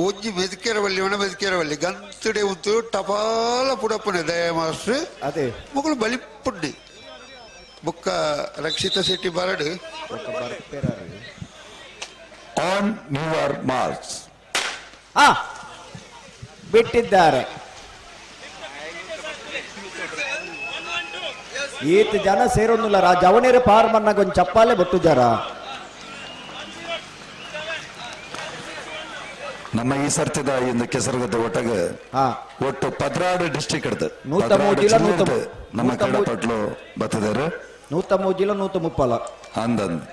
ಒಂಜಿ ಮೆದ್ಕೇರ ಬಲ್ಲಿ ಒಣ ಮೆದ್ಕೇರ ಬಲ್ಲಿ ಗಂತಡೆ ಉಂತು ಟಪಾಲ ಪುಡಪ್ಪನೆ ದಯ ಮಾಸ್ಟರ್ ಅದೇ ಮಕ್ಕಳು ಬಲಿಪುಂಡಿ ಬುಕ್ಕ ರಕ್ಷಿತ ಶೆಟ್ಟಿ ಬರಡು ಆನ್ your marks ಬಿಟ್ಟಿದ್ದಾರೆ. ಈತ ಜನ ಸೇರೊಂದಿಲ್ಲ ಜವನೇರು ಪಾರ್ ಮನ್ನಾಗ ಒಂದು ಚಪ್ಪಾಲೆ ಬೊಟ್ಟುಜಾರ. ನಮ್ಮ ಈ ಸರ್ತಿದ ಇಂದು ಕೆಸರುಗದ್ದೆ ಒಟ್ಟಾಗ ಒಟ್ಟು 16 ಡಿಸ್ಟ್ರಿಕ್ಟ್ ಹಿಡ್ದು ನಮ್ಮ ಕ್ರೀಡಾಪಟ್ಲು ಬತ್ತಿದ್ದಾರೆ. 103 ಜಿಲ್ಲ 130 ಅಂದಂದು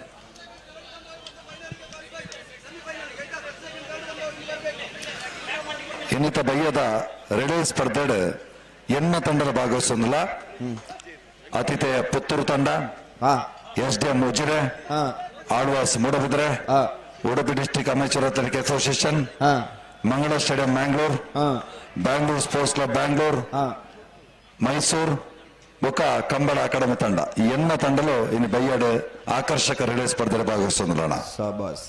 ಇನ್ನಿತ ಬಯ್ಯದ ರಿಲೇ ಸ್ಪರ್ಧೆಡ್ ಎನ್ನ ತಂಡದ ಭಾಗವಹಿಸೊಂದಿಲ್ಲ. ಆತಿಥೇಯ ಪುತ್ತೂರು ತಂಡ, S D M Ujire, Alva's Moodbidri, Udupi district amateur athletic association, Mangala stadium Mangalore, Bangalore sports club Bangalore, Mysore ಬೊಕ್ಕ ಕಂಬಳ ಅಕಾಡೆಮಿ ತಂಡ. ಈ ಎನ್ನ ತಂಡಲು ಇನ್ನು ಬಯ್ಯಡ್ ಆಕರ್ಷಕ ರಿಲೇ ಸ್ಪರ್ಧೆ ಭಾಗವಹಿಸೊಂದಿಲ್ಲ. ಸಾಬಾಸ್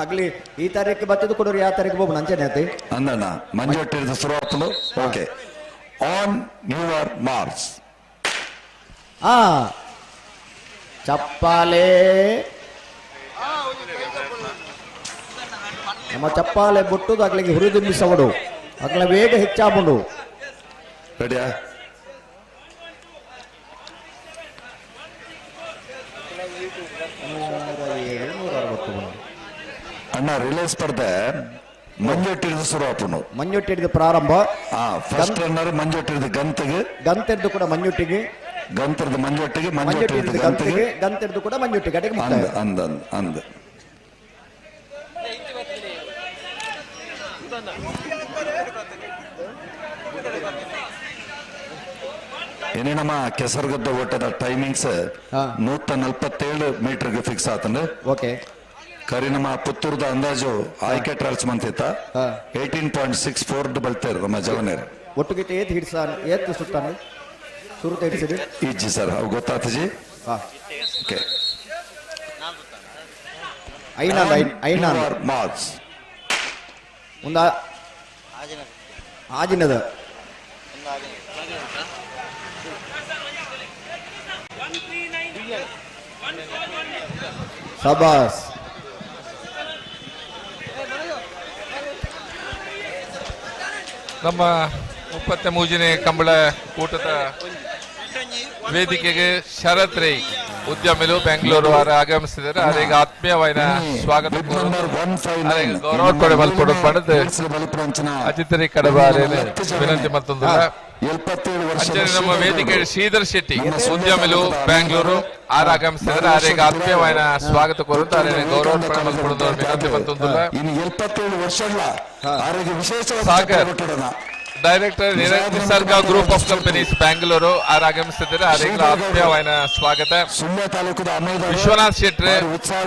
ಆಗ್ಲಿ ಈ ತಾರೀಕು ಬತ್ತಿದ್ದು ಕೊಡೋರು ಯಾವ ತಾರೀಕು ಹೋಗ್ಬೋದು ನಂಚನೆ ಆತಿ ಅಂದಣ್ಣ ಮಂಜೊಟ್ಟಿರದ ಶುರುವಾಪಲು. Okay, on your marks. ಚಪ್ಪಾಲೆ, ನಮ್ಮ ಚಪ್ಪಾಲೆ ಬೊಟ್ಟುದು ಅಗ್ಲಿಗೆ ಹುರಿದುಂಬಿಸವಡು, ಅಗ್ಲ ವೇಗ ಹೆಚ್ಚಾಬುಂಡು. ರೆಡಿಯಾ? ಅಣ್ಣ ರಿಲೇ ಸ್ಪರ್ಧೆ ಮಂಜೊಟ್ಟಿಡಿದು ಶುರುವಾಪುಂಡು. ಮಂಜೊಟ್ಟಿಡಿದು ಪ್ರಾರಂಭ. ಫಸ್ಟ್ ರನ್ನರ್ ಮಂಜೊಟ್ಟಿಡಿದು ಗಂತಿಗೆ, ಗಂತೆರ್ದು ಕೂಡ ಮಂಜೊಟ್ಟಿಗೆ, ಗಂತರದ ಮಂಜೊಟ್ಟಿಗೆ, ಮಂಜೊಟ್ಟಿಡಿದು ಗಂತಿಗೆ, ಗಂತೆರ್ದು ಕೂಡ ಮಂಜೊಟ್ಟಿಗೆ. ಅಂದ ಅಂದ ಅಂದ ಏನೇ ನಮ್ಮ ಕೆಸರುಗದ್ದೆ ಓಟದ ಟೈಮಿಂಗ್ಸ್ 147 ಮೀಟರ್ಗೆ ಫಿಕ್ಸ್ ಆತಂದ್ರೆ. ಓಕೆ, ಕರಿ ನಮ್ಮ ಪುತ್ತೂರದ ಅಂದಾಜು ಆಯ್ಕೆ ಟ್ರಯಲ್ಸ್ ಮಂತಿತ್ತ 18.64 ಬಲ್ತೇರು ನಮ್ಮ ಜವನೇರು. ಒಟ್ಟಿಗೆ ಏತ್ ಹಿಡ್ಸ ಏತ್ ಸುತ್ತಾನೆ ಸುರುತ ಹಿಡ್ಸಿರಿ ಇಜ್ಜಿ ಸರ್, ಅವು ಗೊತ್ತಾತಜಿ. ಓಕೆ, ಐನಾ ಮಾರ್ಕ್ಸ್ ಒಂದ ಆಜಿನದ ಶಬಾಸ್. ನಮ್ಮ 33ನೇ ಕಂಬಳ ಕೂಟದ ವೇದಿಕೆಗೆ ಶರತ್ ರೈ ಉದ್ಯಮಿಲು ಬೆಂಗಳೂರು ಅವರ ಆಗಮಿಸಿದ್ದಾರೆ. ಅವರಿಗೆ ಆತ್ಮೀಯವಾದ ಸ್ವಾಗತ ಗೌರವ ಕೊಡೆ ಬಲ್ಪಡು ಪಡೆದು ಅಜಿತ್ ರೈ ಕಡಬಾರೇನೆ ವಿನಂತಿ ಮತ್ತೊಂದು. ನಮ್ಮ ವೇದಿಕೆ ಶ್ರೀಧರ್ ಶೆಟ್ಟಿ ಉದ್ಯಮಿಲು ಬೆಂಗಳೂರು ಆರ್ ಆಗಮಿಸಿದ್ದಾರೆ. ಅವರಿಗೆ ಆತ್ಮೀಯವಾದ ಸ್ವಾಗತ ಕೋರುತ್ತಾ ಅವರಿಗೆ ಗೌರವ ಮಲ್ಪಡುವುದು ವಿನಂತಿ ಮತ್ತೊಂದು. Sagar director Nisarga group of companies Bangalore R ಆಗಮಿಸಿದ್ದಾರೆ. ಅವರಿಗೆ ಆತ್ಮೀಯವಾದ ಸ್ವಾಗತ. ವಿಶ್ವನಾಥ್ ಶೆಟ್ರೆ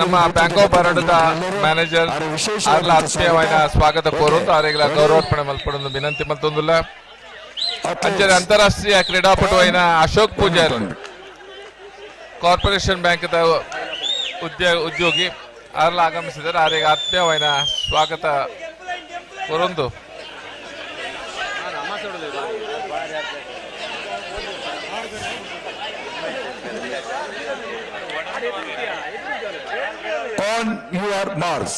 ನಮ್ಮ ಬ್ಯಾಂಕ್ ಆಫ್ ಬರೋಡದ ಮ್ಯಾನೇಜರ್ ಅವರ ಆತ್ಮೀಯವಾದ ಸ್ವಾಗತ ಕೋರುತ್ತಾ ಅವರಿಗೆ ಗೌರವಾರ್ಪಣೆ ಮಲ್ಪಡುವುದು ವಿನಂತಿ ಮತ್ತೊಂದಿಲ್ಲ. ಅಂಚನೆ ಅಂತಾರಾಷ್ಟ್ರೀಯ ಕ್ರೀಡಾಪಟು అయిన ಅಶೋಕ್ ಪೂಜಾರಿ ಕಾರ್ಪೊರೇಷನ್ ಬ್ಯಾಂಕ್ ಉದ್ಯೋಗಿ ಅವರೆಲ್ಲ ಆಗಮಿಸಿದ್ದಾರೆ. ಅವರಿಗೆ ಆತ್ಮೀಯವಾದ ಸ್ವಾಗತ ಕೋರೊಂದು. On your marks.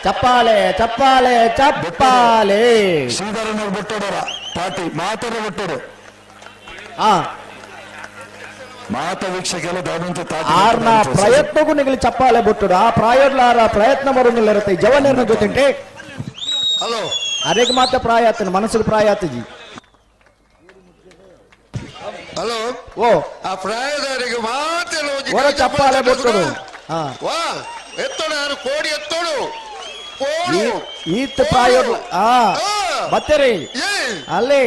ಚಪ್ಪಾಳೆ ಚಪ್ಪಾಳೆ ಚಪ್ಪಾಳೆ. ಶ್ರೀಧರನವ್ರು ಬಿಟ್ಟೋಡರ ಪಾಟಿ ಮಾತಾಡ ಬಿಟ್ಟೋಡು. ಮಾತ ವೀಕ್ಷಕರು ಆರ್ನ ಪ್ರಯತ್ನಕ್ಕೂ ನಿಗಲಿ ಚಪ್ಪಾಳೆ ಬಿಟ್ಟುಡು. ಆ ಪ್ರಾಯರ್ಲಾರ ಪ್ರಯತ್ನ ಬರೋದಿಲ್ಲ ಇರುತ್ತೆ ಜವನೇರ್ನ ಜೊತೆ. ಹಲೋ, ಅದೇಗೆ ಮಾತ್ರ ಪ್ರಾಯ ಆತನ ಮನಸ್ಸಿಗೆ ಪ್ರಾಯ ಆತಜಿ. ಹಲೋ, ಓ ಆ ಪ್ರಾಯದವರಿಗೆ ಮಾತೆಲ್ಲ ಚಪ್ಪಾಳೆ ಬಿಟ್ಟುಡು. ವಾ ಎತ್ತೋಡು ಯಾರು ಕೋಡಿ ಎತ್ತೋಡು ಈತ್ ಪ್ರಾಯ ಬತ್ತೇರಿ ಅಲ್ಲಿ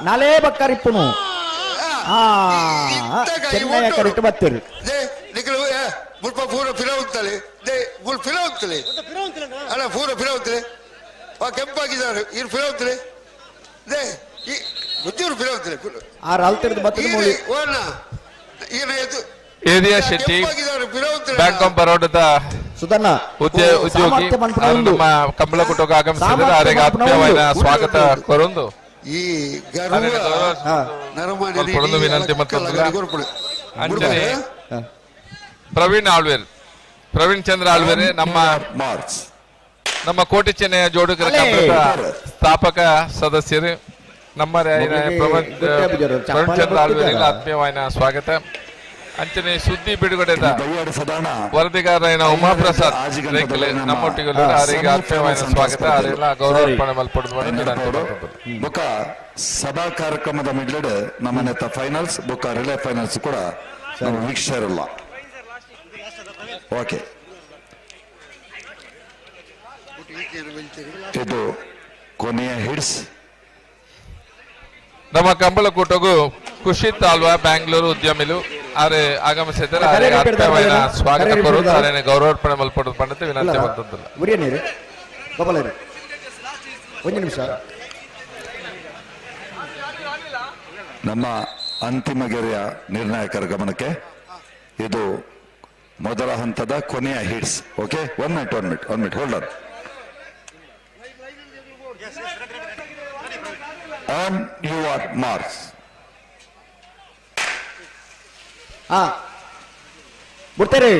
ನಾಲೇ ಬಕ್ಕರಿಪ್ಪುನು. ಚೆನ್ನೈ ಕರೆಕ್ಟ್ ಬರ್ತೀರಿ. ನಿಖಿಲ್ ಮುಲ್ಪ ಪೂರ ಫಿಲ ಉಂತಲೆ they ಮುಲ್ ಫಿಲ ಉಂತಲೆ ಅಲ್ಲ ಪೂರ ಫಿಲ ಉಂತಲೆ ಆ ಕೆಂಪಾಗಿದ್ದಾರೆ ಇರು ಫಿಲ ಉಂತಲೆ they ಈ ಗುಜ್ಜೂರು ಫಿಲ ಉಂತಲೆ ಆರ್ ಅಲ್ತಿರ್ದು ಬತ್ತದ ಮೂಲಿ ಓನ ಏನಾಯ್ತು? ಏರಿಯಾ ಶೆಟ್ಟಿ ಬ್ಯಾಂಕ್ ಆಫ್ ಬರೋಡದ ಸುಧಣ್ಣ ಉದ್ಯೋಗಿ ನಮ್ಮ ಕಂಬಳಕುಟಕ್ಕೆ ಆಗಮಿಸಿದರೆ ಅವರಿಗೆ ಆತ್ಮೀಯವಾದ ಸ್ವಾಗತ ಕೊರೊಂದು ಈ ಗರ್ವ ವಿನಂತಿ ಮತ್ತು ಅಂಜನೆ ಪ್ರವೀಣ್ ಆಳ್ವೇರ್, ಪ್ರವೀಣ್ ಚಂದ್ರ ಆಳ್ವೇರ್ ನಮ್ಮ ನಮ್ಮ ಕೋಟಿ ಚೆನ್ನಯ್ಯ ಜೋಡುಕರ ಕಂಬಳದ ಸ್ಥಾಪಕ ಸದಸ್ಯರು ನಮ್ಮ ಪ್ರವೀಣ್ ಚಂದ್ರ ಆಳ್ವೇರ್ ಆತ್ಮೀಯವಾದ ಸ್ವಾಗತ. ಅಂಚನೆ ಸುದ್ದಿ ಬಿಡುಗಡೆದ ವರದಿಗಾರನ ಉಮಾಪ್ರಸಾದ್ ನಮ್ಮೊಟ್ಟಿಗೆ ಅವರಿಗೆ ಆತ್ಮೀಯವಾದ ಸ್ವಾಗತ. ಅವರೆಲ್ಲ ಗೌರವಾರ್ಪಣೆ ಮಲ್ಪಡುದು. ಬೊಕ್ಕ ಸಭಾ ಕಾರ್ಯಕ್ರಮದ ಮಿಡ್ಲಡ್ ನಮ್ಮ ನೆತ್ತ ಫೈನಲ್ಸ್ ಬೊಕ್ಕ ರಿಲೇ ಫೈನಲ್ಸ್ ಕೂಡ ನಮ್ಮ ವೀಕ್ಷಕರಲ್ಲ. ಓಕೆ, ಇದು ಕೊನೆಯ ಹಿಡ್ಸ್. ನಮ್ಮ ಕಂಬಳಕೂಟಗೂ ಖುಷಿತ್ ಆಲ್ವಾ ಬ್ಯಾಂಗ್ಳೂರು ಉದ್ಯಮಿಲು ಆರೆ ಆಗಮಿಸಿದ್ದಾರೆ. ಅವರಿಗೆ ಆತ್ಮೀಯವಾದ ಸ್ವಾಗತ ಕೊರುವುದು ಅವರನ್ನು ಗೌರವಾರ್ಪಣೆ ಮಲ್ಪಡುದು ಪಂಡಿತ ವಿನಂತಿ ಬಂತದ್ದಲ್ಲ. ಉರಿಯನೀರು ಗೋಪಾಲರು ಒಂದು ನಿಮಿಷ. ನಮ್ಮ ಅಂತಿಮ ಗೆರೆಯ ನಿರ್ಣಾಯಕರ ಗಮನಕ್ಕೆ ಇದು ಮೊದಲ ಹಂತದ ಕೊನೆಯ heats. Okay, one minute one minute one minute hold on your marks. ಬಿಡ್ತಾರೆ.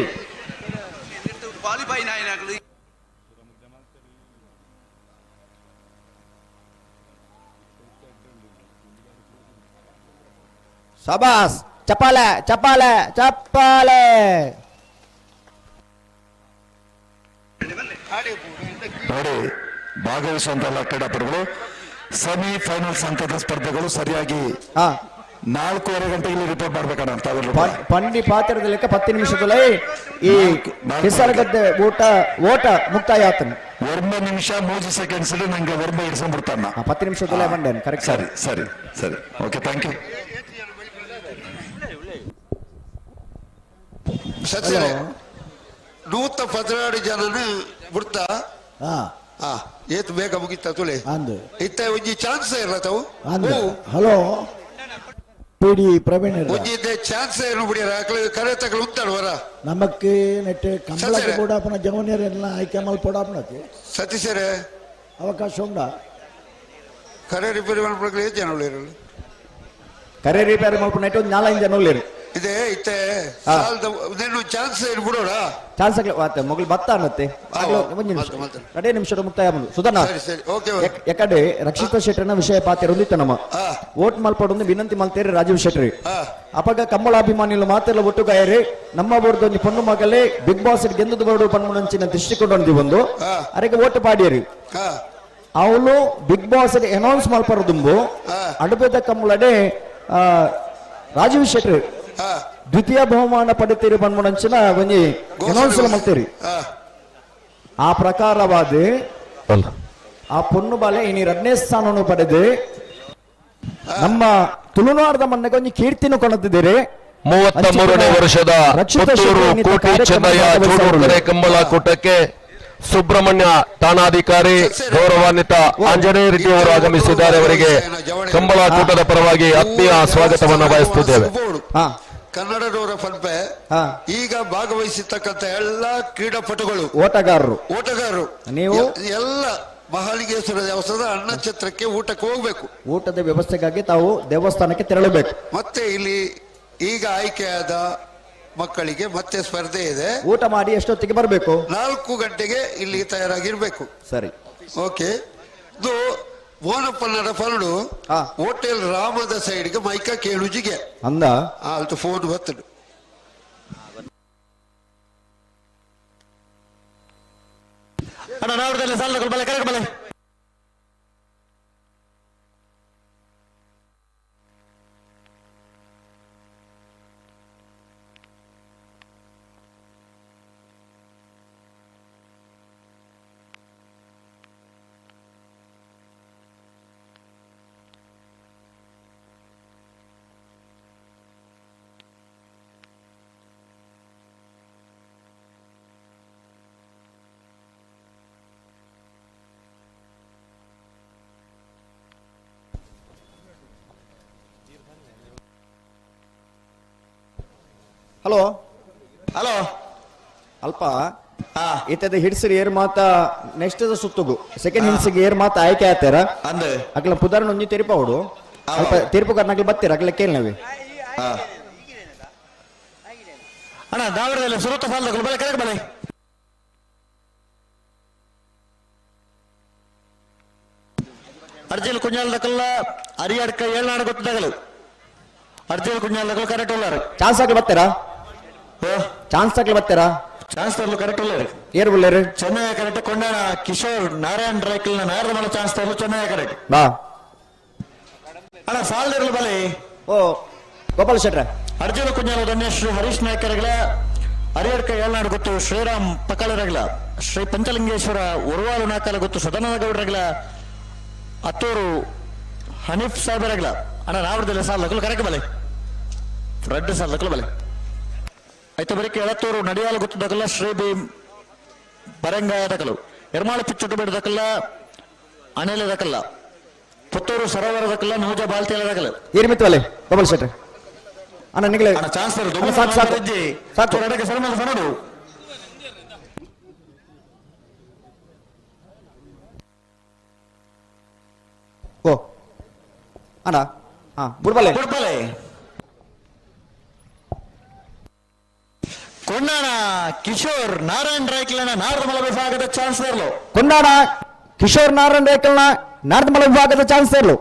ಸಬಾಸ್, ಚಪಾಲೆ ಚಪಾಲೆ ಚಪ್ಪಾಲೆ. ನೋಡಿ, ಭಾಗವಹಿಸುವಂತಹ ಕ್ರೀಡಾಪಟುಗಳು ಸೆಮಿಫೈನಲ್ಸ್ ಹಂತದ ಸ್ಪರ್ಧೆಗಳು ಸರಿಯಾಗಿ 4:30 ಗಂಟೆಗೆ ಇಲ್ಲಿ ರಿಪೋರ್ಟ್ ಮಾಡ್ಬೇಕಣ್ಣ. ಪಂಡಿ ಪಾತ್ರದ ಲೆಕ್ಕ 10 ನಿಮಿಷದಲ್ಲಿ ಈ ಹೆಸರುಗದ್ದೆ ಓಟ ಮುಕ್ತಾಯ ಆತನು. 1 ನಿಮಿಷ 3 ಸೆಕೆಂಡ್ಸ್ ನಂಗೆ ವರ್ಮ ಇಡ್ಸ್ಕೊಂಡ್ಬಿಡ್ತಾನ. 10 ನಿಮಿಷದಲ್ಲೇ ಬಂದೇನು ಕರೆಕ್ಟ್. ಸರಿ ಸರಿ ಸರಿ, ಓಕೆ, thank you. ಸತ್ಯ 112 ಜನನ ಬಿಡ್ತಾ ಏತ್ ಬೇಗ ಮುಗಿತಾ ತುಳೆ ಇತ್ತ ಒಂಜಿ ಚಾನ್ಸ್ ಇರಲ್ಲ ತಾವು. ಹಲೋ ಪಿಡಿ ಪ್ರವೀಣ್ ಒಂಜಿ ಚಾನ್ಸ್ ಏನು ಬಿಡಿಯರ ಕರೆ ತಗಲು ಉಂತಾಳು ವರ ನಮಕ್ಕೆ ನೆಟ್ ಕಂಬಳಕ್ಕೆ ಬೋಡಾಪನ ಜವನಿಯರೆಲ್ಲ ಆಯ್ಕೆ ಮಲ್ಪೊಡಾಪನಕ್ಕೆ ಸತೀಶರೇ ಅವಕಾಶ ಉಂಡ ಕರೆ ರಿಪೇರಿ ಮಲ್ಪೊಡಕ್ಕೆ ಏತ್ ಜನ ಉಳ್ಳೇರಲ್ಲ? ಕರೆ ರಿಪೇರಿ ಮಲ್ಪೊಡ ಒಂದು 4-5 ಜನ ಉಳ್ಳೇರು. ಇದೆ ಇತ್ತೆ ಸಾಲದ ನಿನ್ನ ಚಾನ್ಸ್ ಏನು ಬಿಡೋಣ ಚಾನ್ಸ್ ಆಗಲಿ ವಾತೆ ಮೊಗಲು ಬತ್ತ ಅನ್ನತ್ತೆ. ಒಂದು ನಿಮಿಷ 2 ನಿಮಿಷದ ಮುಕ್ತಾಯ ಬಂದು ಸುಧಣ್ಣ. ಯಾಕಂದ್ರೆ ರಕ್ಷಿತಾ ಶೆಟ್ಟರ್ನ ವಿಷಯ ಪಾತ್ರ ಒಂದಿತ್ತು ನಮ್ಮ ಓಟ್ ಮಲ್ಪಡೊಂದು ವಿನಂತಿ ಮಲ್ತೇರಿ ರಾಜೀವ್ ಶೆಟ್ಟರಿ ಅಪಗ ಕಮ್ಮಳಾಭಿಮಾನಿಗಳು ಮಾತೆಲ್ಲ ಒಟ್ಟುಗಾಯರಿ ನಮ್ಮ ಬೋರ್ಡ್ ಒಂಜಿ ಪೊಣ್ಣು ಮಗಲೇ ಬಿಗ್ ಬಾಸ್ ಗೆಂದದು ಬೋರ್ಡು ಪಣ್ಣುಂಚಿನ ದೃಷ್ಟಿಕೋನ ಒಂದು ಅರೆಗೆ ಓಟ್ ಪಾಡಿಯರಿ. ಅವಳು ಬಿಗ್ ಬಾಸ್ ಅನೌನ್ಸ್ ಮಲ್ಪರದುಂಬು ಅಡುಪದ ಕಮ್ಮಳಡೆ ರಾಜೀವ್ ಶೆಟ್ಟರ್ ದ್ವಿತೀಯ ಬಹುಮಾನ ಪಡೆತೀರಿ ಪನ್ಮುಣಂಚಿನ ಒಂಜಿ ಅನೌನ್ಸ್ ಮಲ್ತೇರಿ. ಆ ಪ್ರಕಾರವಾದ ಆ ಪೊಣ್ಣು ಬಾಲೆ ಇನಿ 2ನೇ ಸ್ಥಾನವನ್ನು ಪಡೆದು ನಮ್ಮ ತುಳುನಾಡದ ಮಣ್ಣಗೆ ಒಂಜಿ ಕೀರ್ತಿನ ಕೊಣತಿದ್ದೀರಿ. 33ನೇ ವರ್ಷದ ಪುತ್ತೂರು ಕೋಟಿ ಚೆನ್ನಯ್ಯ ಜೋಡುಕರೆ ಕಂಬಳ ಕೂಟಕ್ಕೆ ಸುಬ್ರಹ್ಮಣ್ಯ ಠಾಣಾಧಿಕಾರಿ ಗೌರವಾನ್ವಿತ ಆಂಜನೇಯ ರೆಡ್ಡಿ ಅವರು ಆಗಮಿಸಿದ್ದಾರೆ. ಅವರಿಗೆ ಕಂಬಳ ಕೂಟದ ಪರವಾಗಿ ಆತ್ಮೀಯ ಸ್ವಾಗತವನ್ನು ಬಯಸುತ್ತಿದ್ದೇವೆ. ಕನ್ನಡದವರ ಪಂಪೆ ಈಗ ಭಾಗವಹಿಸಿರ್ತಕ್ಕಂಥ ಎಲ್ಲ ಕ್ರೀಡಾಪಟುಗಳು ಓಟಗಾರರು ನೀವು ಎಲ್ಲ ಮಹಾಲಿಂಗೇಶ್ವರ ದೇವಸ್ಥಾನದ ಅನ್ನಛತ್ರಕ್ಕೆ ಊಟಕ್ಕೆ ಹೋಗ್ಬೇಕು. ಊಟದ ವ್ಯವಸ್ಥೆಗಾಗಿ ತಾವು ದೇವಸ್ಥಾನಕ್ಕೆ ತೆರಳಬೇಕು. ಮತ್ತೆ ಇಲ್ಲಿ ಈಗ ಆಯ್ಕೆಯಾದ ಮಕ್ಕಳಿಗೆ ಮತ್ತೆ ಸ್ಪರ್ಧೆ ಇದೆ. ಊಟ ಮಾಡಿ ಎಷ್ಟೊತ್ತಿಗೆ ಬರಬೇಕು? 4 ಗಂಟೆಗೆ ಇಲ್ಲಿ ತಯಾರಾಗಿರ್ಬೇಕು. ಸರಿ, ಓಕೆ. ಇದು ಓನಪ್ಪನರ ಫರಡು ಹೋಟೆಲ್ ರಾಮದ ಸೈಡ್ಗೆ ಮೈಕ ಕೇಳುಜಿಗೆ ಅಂದ ಆಲ್ತು ಫೋನ್ ಬರ್ತದೆ. ಹಲೋ ಹಲೋ ಅಲ್ಪ ಇತ್ತದ ಹಿಡ್ಸಿರಿ ಏರ್ ಮಾತ ನೆಕ್ಸ್ಟ್ ಸುತ್ತುಗು ಸೆಕೆಂಡ್ ಹಿಡ್ಸಿಗೆ ಏರ್ ಮಾತ ಆಯ್ಕೆ ಆತಾರ ಅಂದ್ ಅಕ್ಲ ಪುದಾರ್ನ ಒಂಜಿ ತೆರಿಪಾವುಡು ಅಲ್ಪ ತೀರ್ಪು ಕರ್ನಾಕ್ಲ ಬತ್ತೀರ ಅಕ್ಲ ಕೇಳ್ನವಿ. ಅಣ್ಣ ದಾವಣಗೆರೆ ಸುರತ ಸಾಲದ ಬಲೆ ಕರೆಕ್ಟ್ ಬಲೆ. ಅರ್ಜಿಲ್ ಕುಂಜಾಲದಕಲ್ಲ ಅರಿಯಡ್ಕ ಏಳ್ನಾಡು ಗೊತ್ತದಾಗಲು ಅರ್ಜಿಲ್ ಕುಂಜಾಲದಕಲ್ ಕರೆಕ್ಟ್ ಉಳ್ಳಾರು. ಚಾನ್ಸ್ ಹಾಕ್ಲಿ ಬರ್ತೀರಾ? ಚಾನ್ಸ್ ಹಾಕ್ಲಿ ಬರ್ತೀರಾ? ಚಾನ್ಸ್ ತರಲು ಕರೆಕ್ಟ್ ಉಳ್ಳಾರು. ಏರ್ ಬುಳ್ಳೇರು ಚೆನ್ನೈ ಕರೆಕ್ಟ್ ಕೊಂಡಾಣ ಕಿಶೋರ್ ನಾರಾಯಣ್ ರೈಕಲ್ ನಾರದ ಮಲ ಚಾನ್ಸ್ ತರಲು ಚೆನ್ನೈ ಕರೆಕ್ಟ್ ಬಾ ಅಣ್ಣ ಸಾಲದಿರಲು ಬಲೆ. ಓ ಗೋಪಾಲ್ ಶೆಟ್ರೆ ಅರ್ಜುನ ಕುಂಜಾಲ ಧನ್ಯ ಶ್ರೀ ಹರೀಶ್ ನಾಯ್ಕರಗಳ ಹರಿಹರ್ಕ ಏಳ್ನಾಡು ಗೊತ್ತು ಶ್ರೀರಾಮ್ ಪಕಳರಗಳ ಶ್ರೀ ಪಂಚಲಿಂಗೇಶ್ವರ ಉರ್ವಾಲು ನಾಕಲ ಗೊತ್ತು ಸದಾನಂದ ಗೌಡರಗಳ ಅತ್ತೂರು ಹನೀಫ್ ಸಾಹೇಬರಗಳ ಅಣ್ಣ ನಾವರದಲ್ಲಿ ಸಾಲದಕ್ಕಲು ಕರೆಕ್ಟ್ ಬಲೆ ರಡ್ಡು ಸಾಲದಕ್ಕಲು ಬಲೆ ಆಯ್ತು ಬರೀ ಎಳತ್ತೂರು ನಡಿಯಾಲ ಗೊತ್ತದಕ್ಕಲ್ಲ ಶ್ರೀ ಬಿ ಬರಂಗಾಯದಕಲು ಎರ್ಮಾಳು ಪಿಚ್ಚುಟ್ಟು ಬೇಡದಕ್ಕಲ್ಲ ಅಣೆಲೆದಕ್ಕಲ್ಲ ಪುತ್ತೂರು ಸರೋವರದಕ್ಕಲ್ಲ ನೂಜ ಬಾಲ್ತಿಯಲದಕಲು ಏರ್ಮಿತ್ತು ಬಲೆ ಗೋಪಾಲ್ ಶೆಟ್ರೆ ಅಣ್ಣ ನಿಗಲೆ ಅಣ್ಣ ಚಾನ್ಸ್ ಸಾಕು ಸಾಕು ಸಾಕು ಸರಮದ ಓ ಅಣ್ಣ ಹಾ ಬುಡ್ಬಲೆ ಬುಡ್ಬಲೆ ಕೊಂಡಾಣ ಕಿಶೋರ್ ನಾರಾಯಣ್ ರೈಕ್ಲನ ನಾರದಮಲ ವಿಭಾಗದ ಚಾನ್ಸಲರ್ಲು. ಕೊಂಡಾಣ ಕಿಶೋರ್ ನಾರಾಯಣ್ ರೈಕಲ್ನ ನಾರದಮಲ ವಿಭಾಗದ ಚಾನ್ಸಲರ್ಲು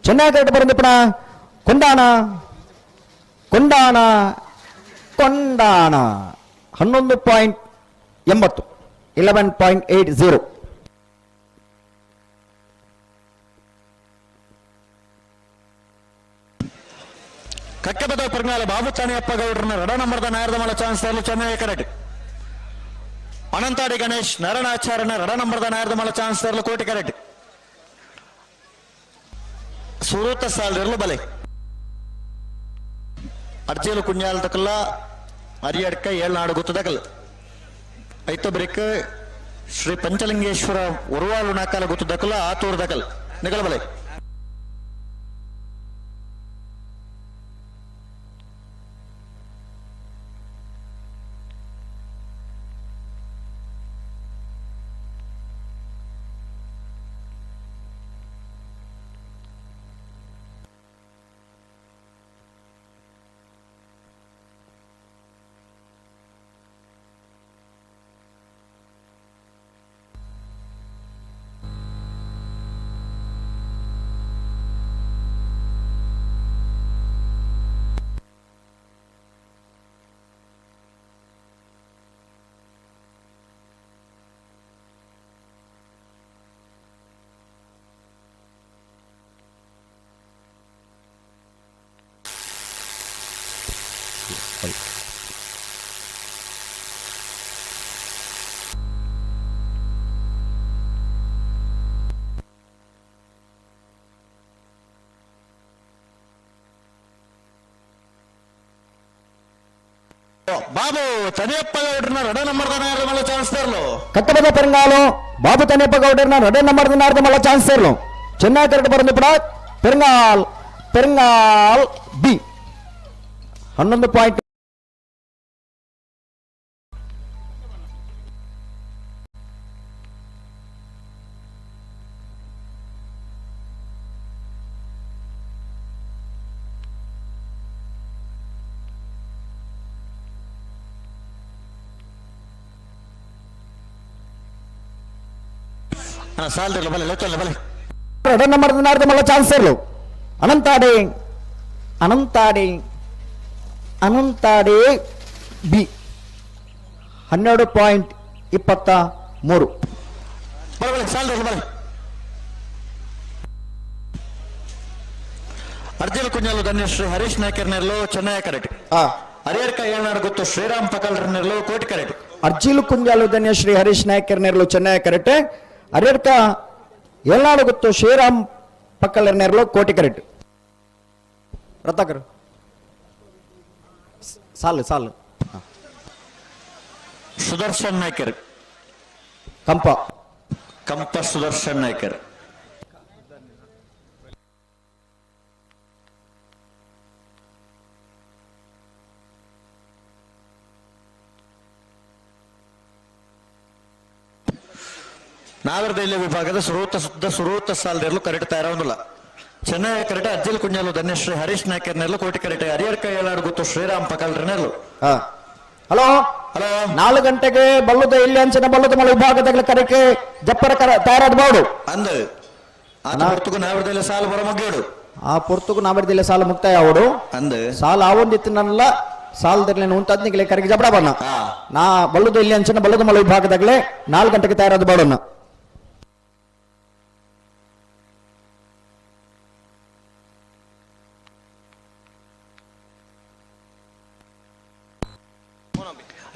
ಚೆನ್ನೈ ಕರೆಕ್ಟ್ ಬರಂದಿಪ್ಪಣ ಕೊಂಡಾಣ ಕೊಂಡಾಣ ಕೊಂಡಾಣ 11.80 11.80. ಕಕ್ಕಬದ ಪರ್ಗಾಲ ಬಾಬು ಚಾಣಿಯಪ್ಪ ಗೌಡ್ರನ್ನ ರಡ ನಂಬರ್ದ ನಾರದಮಲ ಚಾನ್ಸಲರ್ಲು ಚೆನ್ನೈ ಕರೆಕ್ಟ್ ಅನಂತಾಡಿ ಗಣೇಶ್ ನಾರಾಯಣಾಚಾರ್ಯನ ರಡ ನಂಬರ್ದ ನಾರದಮಲ ಚಾನ್ಸಲರ್ಲು ಕೋಟಿ ಕರೆಕ್ಟ್ ಸುರೂತ ಸಾಲದಿರಲು ಬಲೆ ಅರ್ಜಿಲು ಕುಂಜಾಲ ತಕಲ್ಲ ಅರಿಯಡ್ಕ ಏಳ್ನಾಡು ಗೊತ್ತದಕಲ್ ಐತ ಬ್ರೇಕ್ ಶ್ರೀ ಪಂಚಲಿಂಗೇಶ್ವರ ಉರುವಾಲು ನಾಕಾಲ ಗೊತ್ತದಕಲ್ಲ ಆತೂರು ದಕಲ್ ನಿಗಲ ಬಲೆ. ಬಾಬು ತನಿಯಪ್ಪ ಗೌಡ್ರನ್ನ ರಡ ನಂಬರ್ ಮಲ್ಲ ಚಾನ್ಸ್ ತರಲು ಕಟ್ಟಬದ ಪೆರಂಗಾಲು ಬಾಬು ತನಿಯಪ್ಪ ಗೌಡರ್ನ ರಡ ನಂಬರ್ ಮಲ್ಲ ಚಾನ್ಸ್ ತರಲು ಚೆನ್ನೈ ಕರೆಕ್ಟ್ ಬರಂದಿಪ್ಪಣ ಪೆರಂಗಾಲ್ ಪೆರಂಗಾಲ್ ಬಿ 11 ಪಾಯಿಂಟ್. ಸಾಲದಿರಲು ಬಲೆ ಲೆತ್ತಲ್ಲ ಬಲೆ ರಡ ನಂಬರ್ ಮಲ್ಲ ಚಾನ್ಸ್ ತರಲು ಅನಂತಾಡೆ ಅನಂತಾಡೆ ಅನಂತಾಡೆ ಬಿ 12.23. ಅರ್ಜಿಲ್ ಕುಂಜಾಲು ಧನ್ಯ ಶ್ರೀ ಹರೀಶ್ ನಾಯ್ಕರ್ ನೆರಳು ಚೆನ್ನೈ ಕರೆಕ್ಟ್ ಹರಿಹರ್ಕ ಏಳ್ನಾಡು ಗೊತ್ತು ಶ್ರೀರಾಮ್ ಪಕಲ್ರ ನೆರಳು ಕೋಟಿ ಕರೆಕ್ಟ್. ಅರ್ಜಿಲು ಕುಂಜಾಲು ಧನ್ಯ ಶ್ರೀ ಹರೀಶ್ ನಾಯ್ಕರ್ ನೆರಳು ಚೆನ್ನೈ ಕರೆಕ್ಟ್. ಹರಿಹರ್ಕ ಏಳ್ನಾಡು ಗೊತ್ತು ಶ್ರೀರಾಮ್ ಪಕ್ಕಲರ್ ನೆರಳು ಕೋಟಿ ಕರೆಕ್ಟ್. ರತ್ನಾಕರ್ ಸಾಲು ಸಾಲು ಸುದರ್ಶನ್ ನಾಯ್ಕರ್ ಕಂಪ ಕಂಪ ಸುದರ್ಶನ್ ನಾಯ್ಕರ್. ನಾಗರದ ಎಲ್ಯ ವಿಭಾಗದ ಸುರೂತ ಸುದ್ದ ಸುರೂತ ಸಾಲದೆರಲು ಕರೆಕ್ಟ್ ತಯಾರಾವೊಂದಿಲ್ಲ. ಚೆನ್ನೈ ಕರೆಕ್ಟ್ ಅಜ್ಜಿಲ್ ಕುಂಜಾಲು ಧನ್ಯಶ್ರೀ ಹರೀಶ್ ನಾಯ್ಕರ್ನೆಲ್ಲ ಕೋಟಿ ಕರೆಕ್ಟ್ ಹರಿಹರ್ ಕೈಯಲಾಡು ಗೊತ್ತು ಶ್ರೀರಾಮ್ ಪಕಲ್ರನೆಲ್ಲು. ಹಲೋ ಹಲೋ 4 ಗಂಟೆಗೆ ಬಲ್ಲುದ ಇಲ್ಲಿ ಅಂಚಿನ ಬಲ್ಲುದ ಮಳೆ ವಿಭಾಗದ ಕರೆಕ್ಕೆ ಜಪ್ಪರ ಕರ ತಯಾರಾದ ಬಾಡು ಅಂದ ಪೊರ್ತುಗು ನಾವರದಲ್ಲಿ ಸಾಲು ಬರ ಮುಗಿಯೋಡು. ಆ ಪೊರ್ತುಗು ನಾವರದಲ್ಲಿ ಸಾಲು ಮುಕ್ತಾಯ ಅವಡು ಅಂದ ಸಾಲು ಆವೊಂದಿತ್ತಿನಲ್ಲ ಸಾಲದಲ್ಲಿ ಉಂಟಾದ್ನಿಗೆ ಕರೆಗೆ ಜಬಡ ಬಣ್ಣ ನಾ ಬಲ್ಲುದ ಇಲ್ಲಿ ಅಂಚಿನ ಬಲ್ಲುದ ಮಳೆ ವಿಭಾಗದಾಗಲೇ 4 ಗಂಟೆಗೆ ತಯಾರಾದ ಬಾಡನ್ನ.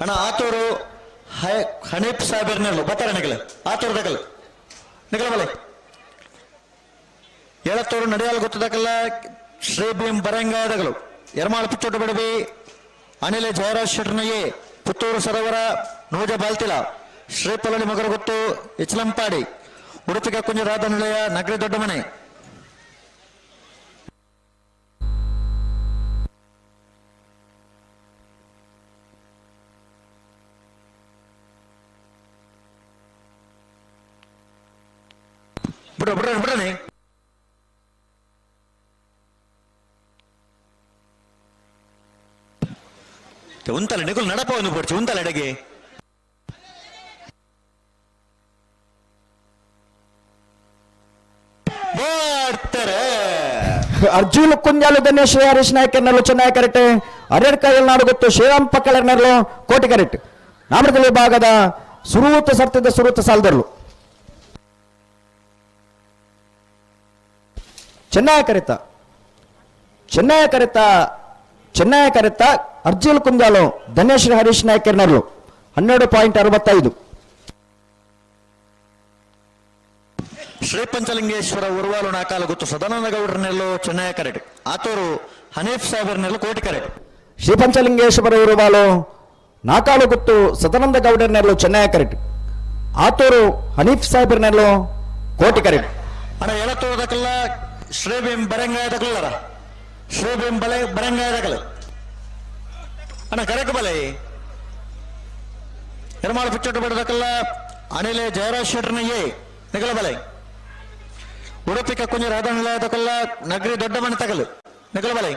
ಅಣ್ಣ ಆತೂರು ಹನೀಫ್ ಸಾಹೇಬರ್ನೆಲ್ಲು ಬತ್ತಾರೆ ನಿಗಲ ಆತೂರು ದಗಲ್ ನಿಗಲ ಬಲೆ ಏಳತ್ತೂರು ನಡೆಯಲು ಗೊತ್ತದಕಲ್ಲ ಶ್ರೀ ಭೀಮ್ ಬರಂಗಾದಗಲು ಎರ್ಮಾಳ ಪಿಚ್ಚೋಟ ಬಿಡಬಿ ಅನಿಲ ಜಯರಾಜ್ ಶೆಟ್ರನಯ್ಯೆ ಪುತ್ತೂರು ಸರೋವರ ನೂಜ ಬಾಲ್ತಿಲ ಶ್ರೀಪಲನಿ ಮಗರಗುತ್ತು ಇಚ್ಲಂಪಾಡಿ ಉಡುಪಿ ಕಕ್ಕುಂಜ ರಾಧ ನಿಲಯ ನಗರಿ ದೊಡ್ಡಮನೆ. ಬಿಡ ಬಿಡ ಬಿಡನೆ ಉಂತಲ್ಲ ನಿಗುಲ್ ನಡಪ ಒಂದು ಪಡ್ಚಿ ಉಂತಲ್ಲ ಅಡಗೆ ಬರ್ತಾರೆ. ಅರ್ಜುನ್ ಕುಂಜಾಲು ಧನ್ಯಶ್ರೀ ಹರೀಶ್ ನಾಯ್ಕರ್ನಲ್ಲು ಚೆನ್ನೈ ಕರೆಕ್ಟ್ ಹರಿಹರ್ ಕೈಯಲ್ಲಿ ನಾಡು ಗೊತ್ತು ಶ್ರೀರಾಮ್ ಪಕ್ಕಲರ್ನಲ್ಲು ಕೋಟಿ ಕರೆಕ್ಟ್ ನಾಮರದಲ್ಲಿ ವಿಭಾಗದ ಸುರೂತ ಸರ್ತಿದ್ದ ಸುರೂತ ಸಾಲದರ್ಲು ಚೆನ್ನೈ ಕರೆತ ಚೆನ್ನೈ ಕರೆತ ಚೆನ್ನೈ ಕರೆತ ಅರ್ಜುನ್ ಕುಂಜಾಲು ಧನ್ಯಶ್ರೀ ಹರೀಶ್ ನಾಯ್ಕರ್ನರ್ಲು 12.65. ಶ್ರೀ ಪಂಚಲಿಂಗೇಶ್ವರ ಉರ್ವಾಲು ನಾಕಾಲು ಗೊತ್ತು ಸದಾನಂದ ಗೌಡರನೆಲ್ಲೋ ಚೆನ್ನೈ ಕರೆಟ್ ಆತೂರು ಹನೀಫ್ ಸಾಹೇಬರ್ನೆಲ್ಲೋ ಕೋಟಿ ಕರೆಟ್. ಶ್ರೀ ಪಂಚಲಿಂಗೇಶ್ವರ ಉರುವಾಲು ನಾಕಾಲು ಗೊತ್ತು ಸದಾನಂದ ಗೌಡರನೆಲ್ಲೋ ಚೆನ್ನೈ ಕರೆಟ್ ಆತೂರು ಹನೀಫ್ ಸಾಹೇಬರ್ನೆಲ್ಲೋ ಕೋಟಿ ಕರೆಟ್. ಅಣ್ಣ ಎಳತೋದಕ್ಕೆಲ್ಲ ಶ್ರೀ ಭೀಮ್ ಬರಂಗಾಯದಕಲ್ಲರ ಶ್ರೀ ಭೀಮ್ ಬಲೆ ಬರಂಗಾಯದಕಲ್ಲ ಅಣ್ಣ ಕರೆಕ್ ಬಲೆ ಎರ್ಮಾಳ ಪಿಚ್ಚೋಟ ಬಿಡದಕ್ಕೆಲ್ಲ ಅನಿಲ ಜಯರಾಜ್ ಶೆಟ್ರನಯ್ಯೆ ನಿಗಲ ಬಲೆ ಉಡುಪಿ ಕಕ್ಕುಂಜ ರಾಧಾನಿಲಯದಕ್ಕೆಲ್ಲ ನಗರಿ ದೊಡ್ಡ ಮನೆ ತಗಲು ನಿಗಲ ಬಲೆ.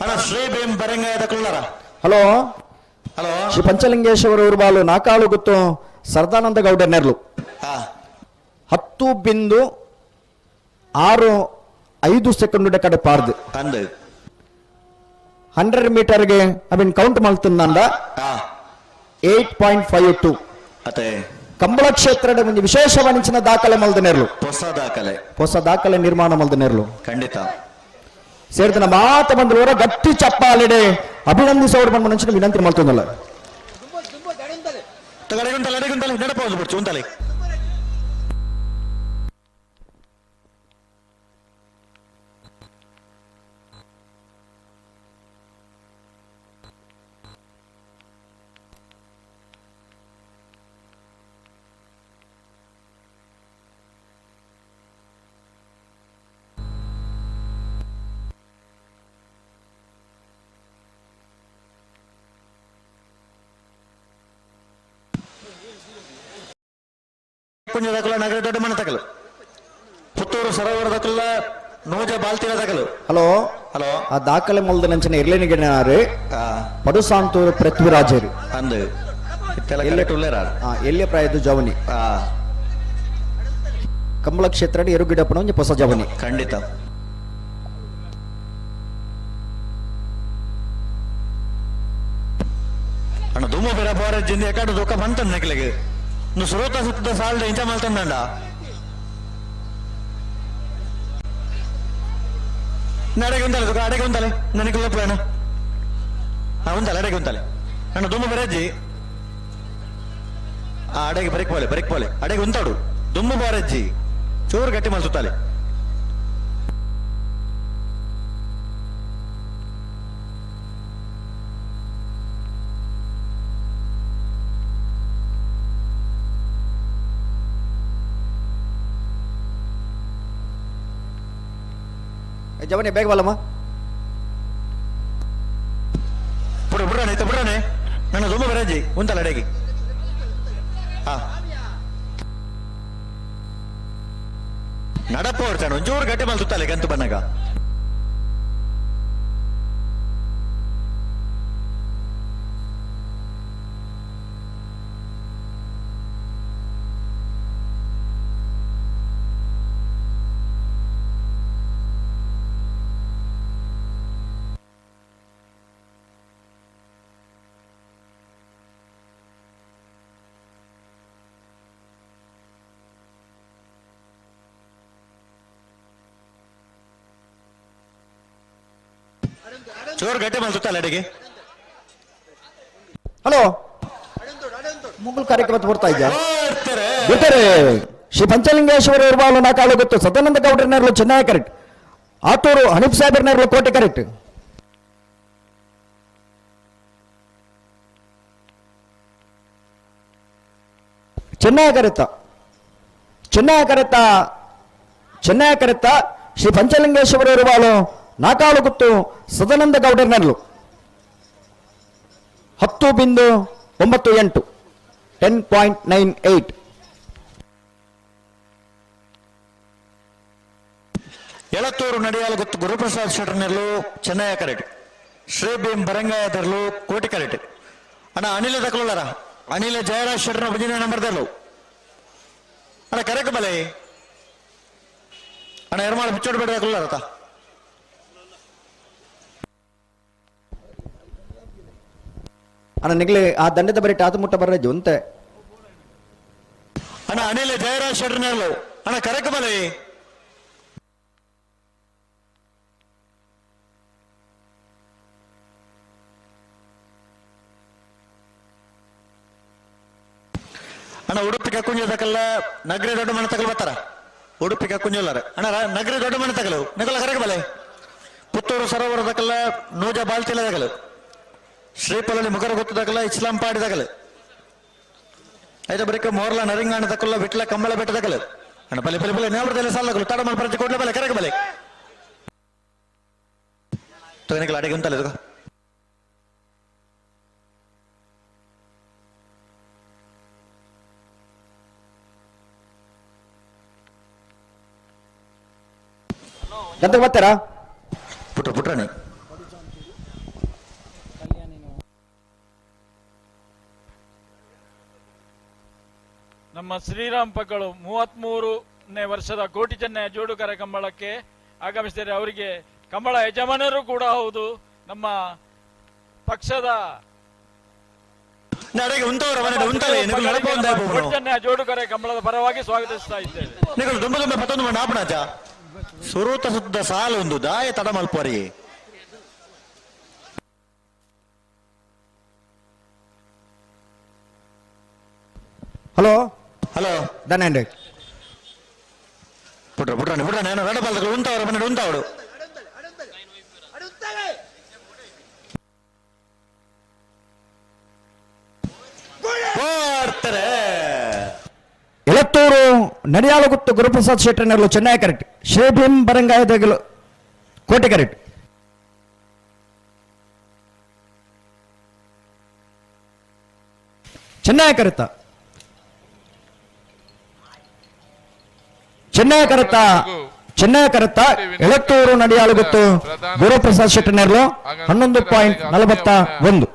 ಅಣ್ಣ ಶ್ರೀ ಭೀಮ್ ಬರಂಗಾಯದಕಲ್ಲರ. ಹಲೋ ಹಲೋ ಶ್ರೀ ಪಂಚಲಿಂಗೇಶ್ವರ ಉರುಬಾಲು ನಾಕಾಳು ಗೊತ್ತು ಸರ್ದಾನಂದ ಗೌಡ ನೆರ್ಲು 10.65 ಸೆಕೆಂಡ್ ಕಡೆ ಪಾರ್ದು ಅಂದು 100 ಮೀಟರ್ಗೆ I mean count ಮಾಡ್ತಂದ 8.52. ಅದೇ ಕಂಬಳ ಕ್ಷೇತ್ರದ ಒಂದು ವಿಶೇಷ ವಾಣಿಜ್ಯನ ದಾಖಲೆ ಮಲ್ದ ನೆರ್ಲು ಹೊಸ ದಾಖಲೆ ಹೊಸ ದಾಖಲೆ ನಿರ್ಮಾಣ ಮಲ್ದ ನೆರ್ಲು ಖಂಡಿತ ಸೇರಿದ ಮಾತ ಬಂದವರ ಗಟ್ಟಿ ಚಪ್ಪಾಲಿಡೆ ಅಭಿನಂದಿಸೋರು ಬಂದ ಮನುಷ್ಯನ ವಿನಂತಿ ಮಾಡ್ತದಲ್ಲ. ಉಂತಲೆ ಕುಂಜದಕಲ ನಗರ ದೊಡ್ಡ ಮನೆ ತಕಲು ಪುತ್ತೂರು ಸರೋವರದಕಲ್ಲ ನೋಜ ಬಾಲ್ತಿರ ತಕಲು. ಹಲೋ ಹಲೋ ಆ ದಾಖಲೆ ಮೊಲ್ದ ನಂಚಿನ ಇರ್ಲೇನಿಗೆ ಪಡುಸಾಂತೂರು ಪೃಥ್ವಿರಾಜರು ಅಂದು ಎಲ್ಲಿಯ ಪ್ರಾಯದ ಜವನಿ ಕಂಬಳ ಕ್ಷೇತ್ರ ಎರುಗಿಡಪ್ಪನ ಒಂದು ಹೊಸ ಜವನಿ ಖಂಡಿತ. ಅಣ್ಣ ದುಮ್ಮ ಬೇರೆ ಬೋರ ಜಿಂದ ಎಕಾಡು ದುಃಖ ಬಂತ ನಕಲಿಗೆ నువ్వు సురోత సుత్త సాల్డ్ ఇంత మళ్తుందండ ಅಡೆಗೆ ఉండాలి ಅಡೆಗೆ ఉండాలి ನನಗೆ ಪ್ಲಾನ್ ఉండాలి ಅಡೆಗೆ ఉండాలి నన్ను దుమ్ము బెరజ్జి ಆ ಅಡೆಗೆ ಬರಿಕ್ ಪೋಲೆ ಬರಿಕ್ ಪೋಲೆ ಅಡೆಗೆ ఉంತಾడు ದುಮ್ಮು ಬಾರಜ್ಜಿ ಚೂರು ಗಟ್ಟಿ ಮಲ್ಸುತ್ತಾಲೆ. ಜವನಿ ಬೇಗ ಬಲ್ಲಮ್ಮ ಬಿಡು ಬಿಡು. ಆಯ್ತು ಬಿಡ್ರಾನೆ ನನ್ನ ತುಂಬ ಬರಾಜಿ ಉಂಟಲ್ಲ ಅಡೆಗೆ. ಹಾ ನಡಪ ಹೊಡ್ತಾನೆ ಒಂಚೂರು ಗಟ್ಟಿ ಮೇಲೆ ಸುತ್ತಲ್ಲ ಗಂತು ಬಂದಾಗ. ಚೋರ್ ಗಟ್ಟಿ ಮೇಲೆ ಸುತ್ತಲ್ಲ ಅಡಿಗೆ. ಹಲೋ ಮುಂಗುಲ್ ಕಾರ್ಯಕ್ರಮ ಬರ್ತಾ ಇದ್ಯಾ? ಬಿಡ್ತಾರೆ. ಶ್ರೀ ಪಂಚಲಿಂಗೇಶ್ವರ ಇರ್ಬಾಲು ನಾಕಾಳು ಗೊತ್ತು ಸದಾನಂದ ಗೌಡ್ರನೇರ್ಲು ಚೆನ್ನಾಗಿ ಕರೆಕ್ಟ್. ಆತೂರು ಹನೀಫ್ ಸಾಹೇಬ್ರನೇರ್ಲು ಕೋಟೆ ಕರೆಕ್ಟ್. ಚೆನ್ನಾಗಿ ಕರೆತ ಚೆನ್ನಾಗಿ ಕರೆತ ಚೆನ್ನಾಗಿ ಕರೆತ ಶ್ರೀ ಪಂಚಲಿಂಗೇಶ್ವರ ಇರ್ಬಾಲು ನಾಕಾಳು ಗುತ್ತು ಸದಾನಂದ ಗೌಡರ್ನರ್ಲು 10.98 10.98. ಎಳತ್ತೂರು ನಡೆಯಲು ಗೊತ್ತು ಗುರುಪ್ರಸಾದ್ ಶೆಟ್ಟರ್ನೆಲ್ಲು ಚೆನ್ನಯ್ಯ ಕರೆಟ್. ಶ್ರೀ ಭೀಮ್ ಬರಂಗಾಯದರ್ಲು ಕೋಟಿ ಕರೆಟ್. ಅಣ್ಣ ಅನಿಲ ತಕೊಳ್ಳಾರ ಅನಿಲ ಜಯರಾಜ್ ಶೆಟ್ಟರ್ನ ಭಜನೆ ನಂಬರ್ದಲ್ಲು ಅಣ್ಣ ಕರೆಕ್ ಬಲೆ ಅಣ್ಣ ಎರ್ಮಾಳು ಬಿಚ್ಚೋಡು ಬೇಡ ತಕೊಳ್ಳಾರತ. ಅಣ್ಣ ನಿಗ್ಲಿ ಆ ದಂಡದ ಬರೀ ಆತ ಮುಟ್ಟ ಬರ್ರಜ್ಜು ಅಂತೆ. ಅಣ್ಣ ಅನಿಲ ಜಯರಾಜ್ ಶೆಟ್ಟರ್ನೆಲ್ಲು ಅಣ್ಣ ಕರೆಕ್ ಬಲೆ. ಅಣ್ಣ ಉಡುಪಿ ಕಕ್ಕುಂಜ ತಕಲ್ಲ ನಗರಿ ದೊಡ್ಡ ಮನೆ ತಗಲು ಬರ್ತಾರ. ಉಡುಪಿ ಕಕ್ಕುಂಜಲ್ಲಾರ ಅಣ್ಣ ನಗರಿ ದೊಡ್ಡ ಮನೆ ತಗಲು ನಿಗಲ ಕರೆಕ್ ಬಲೆ. ಪುತ್ತೂರು ಸರೋವರ ತಕಲ್ಲ ನೂಜ ಬಾಲ್ತಿಲ ತಗಲು. ಶ್ರೀಪಲಲ್ಲಿ ಮುಖರ ಗೊತ್ತು ತಕಲ್ಲ ಇಸ್ಲಾಂ ಪಾಡಿ ತಗಲು. ಆಯ್ತಾ ಬರೀಕ ಮೋರ್ಲ ನರಿಂಗಾಣ ತಕಲ್ಲ ವಿಟ್ಲ ಕಂಬಳ ಬೆಟ್ಟ ತಗಲು. ಅಣ್ಣ ಬಲೆ ಬಲೆ ಬಲೆ ನೇವರದಲ್ಲಿ ಸಾಲ ತಗಲು ತಡ ಮಲ್ಪರಚಿ ಕೊಡ್ಲೆ ಬಲೆ ಕರೆಕ್ ಬಲೆ. ತಗನಿಕಲ ಅಡಿಗೆ ಉಂಟಲ್ಲ ಇದು. ಗಂತಕ್ಕೆ ಬರ್ತಾರಾ? ಪುಟ್ಟ ಪುಟ್ರಾಣಿ ನಮ್ಮ ಶ್ರೀರಾಮ್ ಪಕ್ಕಳು 33ನೇ ವರ್ಷದ ಕೋಟಿ ಚೆನ್ನಯ ಜೋಡುಕರ ಕಂಬಳಕ್ಕೆ ಆಗಮಿಸಿದರೆ ಅವರಿಗೆ ಕಂಬಳ ಯಜಮಾನರು ಕೂಡ ಹೌದು. ನಮ್ಮ ಪಕ್ಷದ ಕೋಟಿ ಚೆನ್ನಯ ಜೋಡುಕರ ಕಂಬಳದ ಪರವಾಗಿ ಸ್ವಾಗತಿಸ್ತಾ ಇದ್ದೇವೆ. ಸುರೂತ ಸುದ್ದ ಸಾಲು ಒಂದು ದಾಯ ತಡ ಮಲ್ಪರಿ. ಹಲೋ ಹಲೋ ಧನ್ಯ ಪುಟ್ರ ಪುಟ್ರಾಣಿ ಪುಟ್ರಾಣಿ ಏನೋ ರಡ ಬಾಲ್ದಗಳು ಉಂಟವರು ಮನೆ ಉಂಟವಡು. ಎಳತ್ತೂರು ನಡಿಯಾಲಗುತ್ತು ಗುರುಪ್ರಸಾದ್ ಶೆಟ್ಟರ್ನರ್ಲು ಚೆನ್ನೈ ಕರೆಕ್ಟ್. ಶ್ರೀ ಭೀಮ್ ಬರಂಗಾಯದಗಲು ಕೋಟೆ ಕರೆಕ್ಟ್. ಚೆನ್ನೈ ಕರೆತ ಚೆನ್ನೈ ಕರೆತ ಚೆನ್ನೈ ಕರೆತ ಎಳತ್ತೂರು ನಡಿಯಾಲಗುತ್ತು ಗುರುಪ್ರಸಾದ್ ಶೆಟ್ಟರ್ನರ್ಲು 11.41.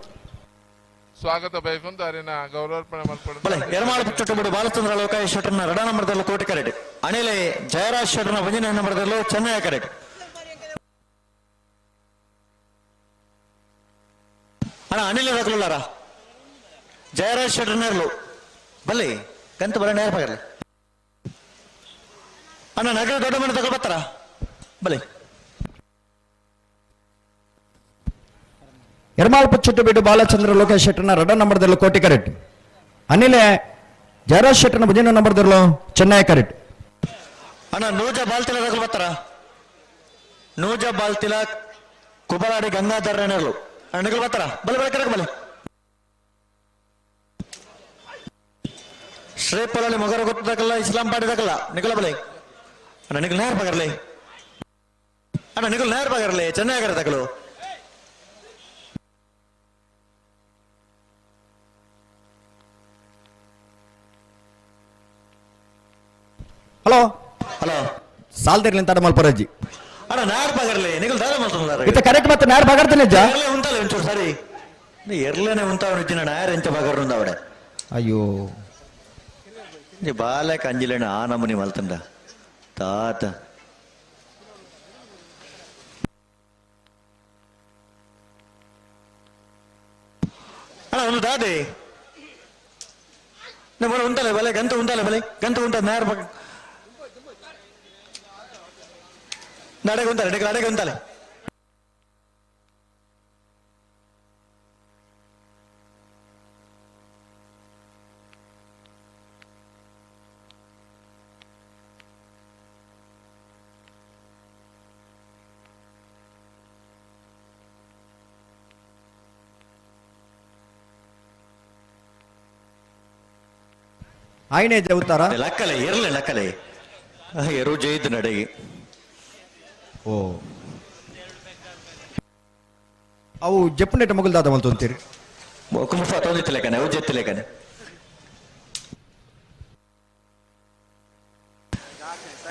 ಸ್ವಾಗತ ಬಯಕೊಂಡು ಅರಿನ ಗೌರವಾರ್ಪಣೆ ಬಲೆ ಎರಮಾಳು ಪುಚ್ಚೊಟ್ಟುಬಿಡು ಬಾಲಚಂದ್ರ ಲೋಕಾಯ ಶೆಟ್ಟರ್ನ ರಡ ನಂಬರ್ದಲ್ಲೂ ಕೋಟಿ ಕರೆಕ್ಟ್. ಅನಿಲೆ ಜಯರಾಜ್ ಶೆಟ್ಟರ್ನ ಭಜನೆ ನಂಬರ್ದಲ್ಲೂ ಚೆನ್ನೈ ಕರೆಕ್ಟ್. ಅಣ್ಣ ಅನಿಲ ತಕೊಳ್ಳಾರ ಜಯರಾಜ್ ಶೆಟ್ಟರ್ನೇರ್ಲು ಬಲ್ಲಿ ಕಂತು ಬರ ನೇರ ಪಗರ್ಲಿ. ಅಣ್ಣ ನಗರ ದೊಡ್ಡ ಮನೆ ತಗೊಳ್ ಬರ್ತಾರ ಬಲಿ. ಎರ್ಮಾಳ್ ಪುಚ್ಚೊಟ್ಟುಬೀಡು ಬಾಲಚಂದ್ರ ಲೋಕೇಶ್ ಶೆಟ್ಟರ್ನ ರಡ ನಂಬರ್ದಲ್ಲೂ ಕೋಟಿ ಕರೆಕ್ಟ್. ಅನಿಲೆ ಜಯರಾಜ್ ಶೆಟ್ಟರ್ನ ಭಜನೆ ನಂಬರ್ದಲ್ಲೂ ಚೆನ್ನೈ ಕರೆಕ್ಟ್. ಅಣ್ಣ ನೂಜ ಬಾಲ್ತಿಲ ತಗೊಳ್ ಬರ್ತಾರ ನೂಜ ಬಾಲ್ತಿಲ ಕುಬಲಾಡಿ ಗಂಗಾಧರನೇರ್ಲು ಅಣ್ಣ ಬರ್ತಾರ ಬಲೆ ಬಲೆ ಕರೆಕ್ ಬಲೆ. ಶ್ರೀಪಲಲ್ಲಿ ಮೊಗರ ಗೊತ್ತದಕ್ಕಲ್ಲ ಇಸ್ಲಾಂ ಪಾಡಿದಕ್ಕಲ್ಲ ನಿಕಲ ಬಲೆ. ಅಣ್ಣ ನಿಕಲ್ ನೇರ ಪಗರ್ಲಿ ಅಣ್ಣ ನಿಕಲ್ ನೇರ ಪಗರ್ಲಿ ಚೆನ್ನೈ ಕರೆ ತಕಲು. ಹಲೋ ಹಲೋ ಸಾಲ್ದಿರ್ಲಿ ತಡ ಮಲ್ಪರಜ್ಜಿ ಅಣ್ಣ ನಾರ್ ಬಗರ್ಲಿ ನಿಗಲ್ ದಾದ ಮಲ್ತೊಂದಾರ ಇತ್ತ ಕರೆಕ್ಟ್ ಮತ್ತೆ ನಾರ್ ಬಗರ್ತೀನಿ ಅಜ್ಜ ಎರ್ಲೆ ಉಂಟಲ್ಲ ಒಂಚೂರು ಸರಿ ನೀ ಎರ್ಲೇನೆ ಉಂತಾವನ ಇಜ್ಜಿನ ನಾರ್ ಎಂಚ ಬಗರ್ನುಂದ ಅವಡೆ ಅಯ್ಯೋ ನೀ ಬಾಲೆ ಕಂಜಿಲೇಣ ಆ ನಮೂನಿ ಮಲ್ತಂಡ ತಾತ ಅಣ್ಣ ಒಂದು ದಾದೆ ನಮ್ಮ ಉಂಟಲ್ಲ ಬಲೆ ಗಂತ ಉಂಟಲ್ಲ ಬಲೆ ಗಂತ ಉಂಟ ನಾರ್ ಬಗ್ ನಡೆಗೆ ಉಂಟಲ್ಲ ನಡೆಗೆ ಅಡೆಗೆ ಉಂಟಲ್ಲ ಆಯ್ನೆ ಜವುತಾರ ಲಕ್ಕಲೆ ಇರಲಿ ಲಕ್ಕಲೆ ಎರು ಜೈದ್ ನಡೆಗೆ ಓ ಅವು ಜಪ್ಪುನೆಟ ಮಗುಲ್ದಾದ ಮಲ್ತೊಂತೀರಿ ಕುಮುಫ ತೊಂದಿತ್ತಲೇಕನೆ ಅವು ಜೆತ್ತಲೇಕನೆ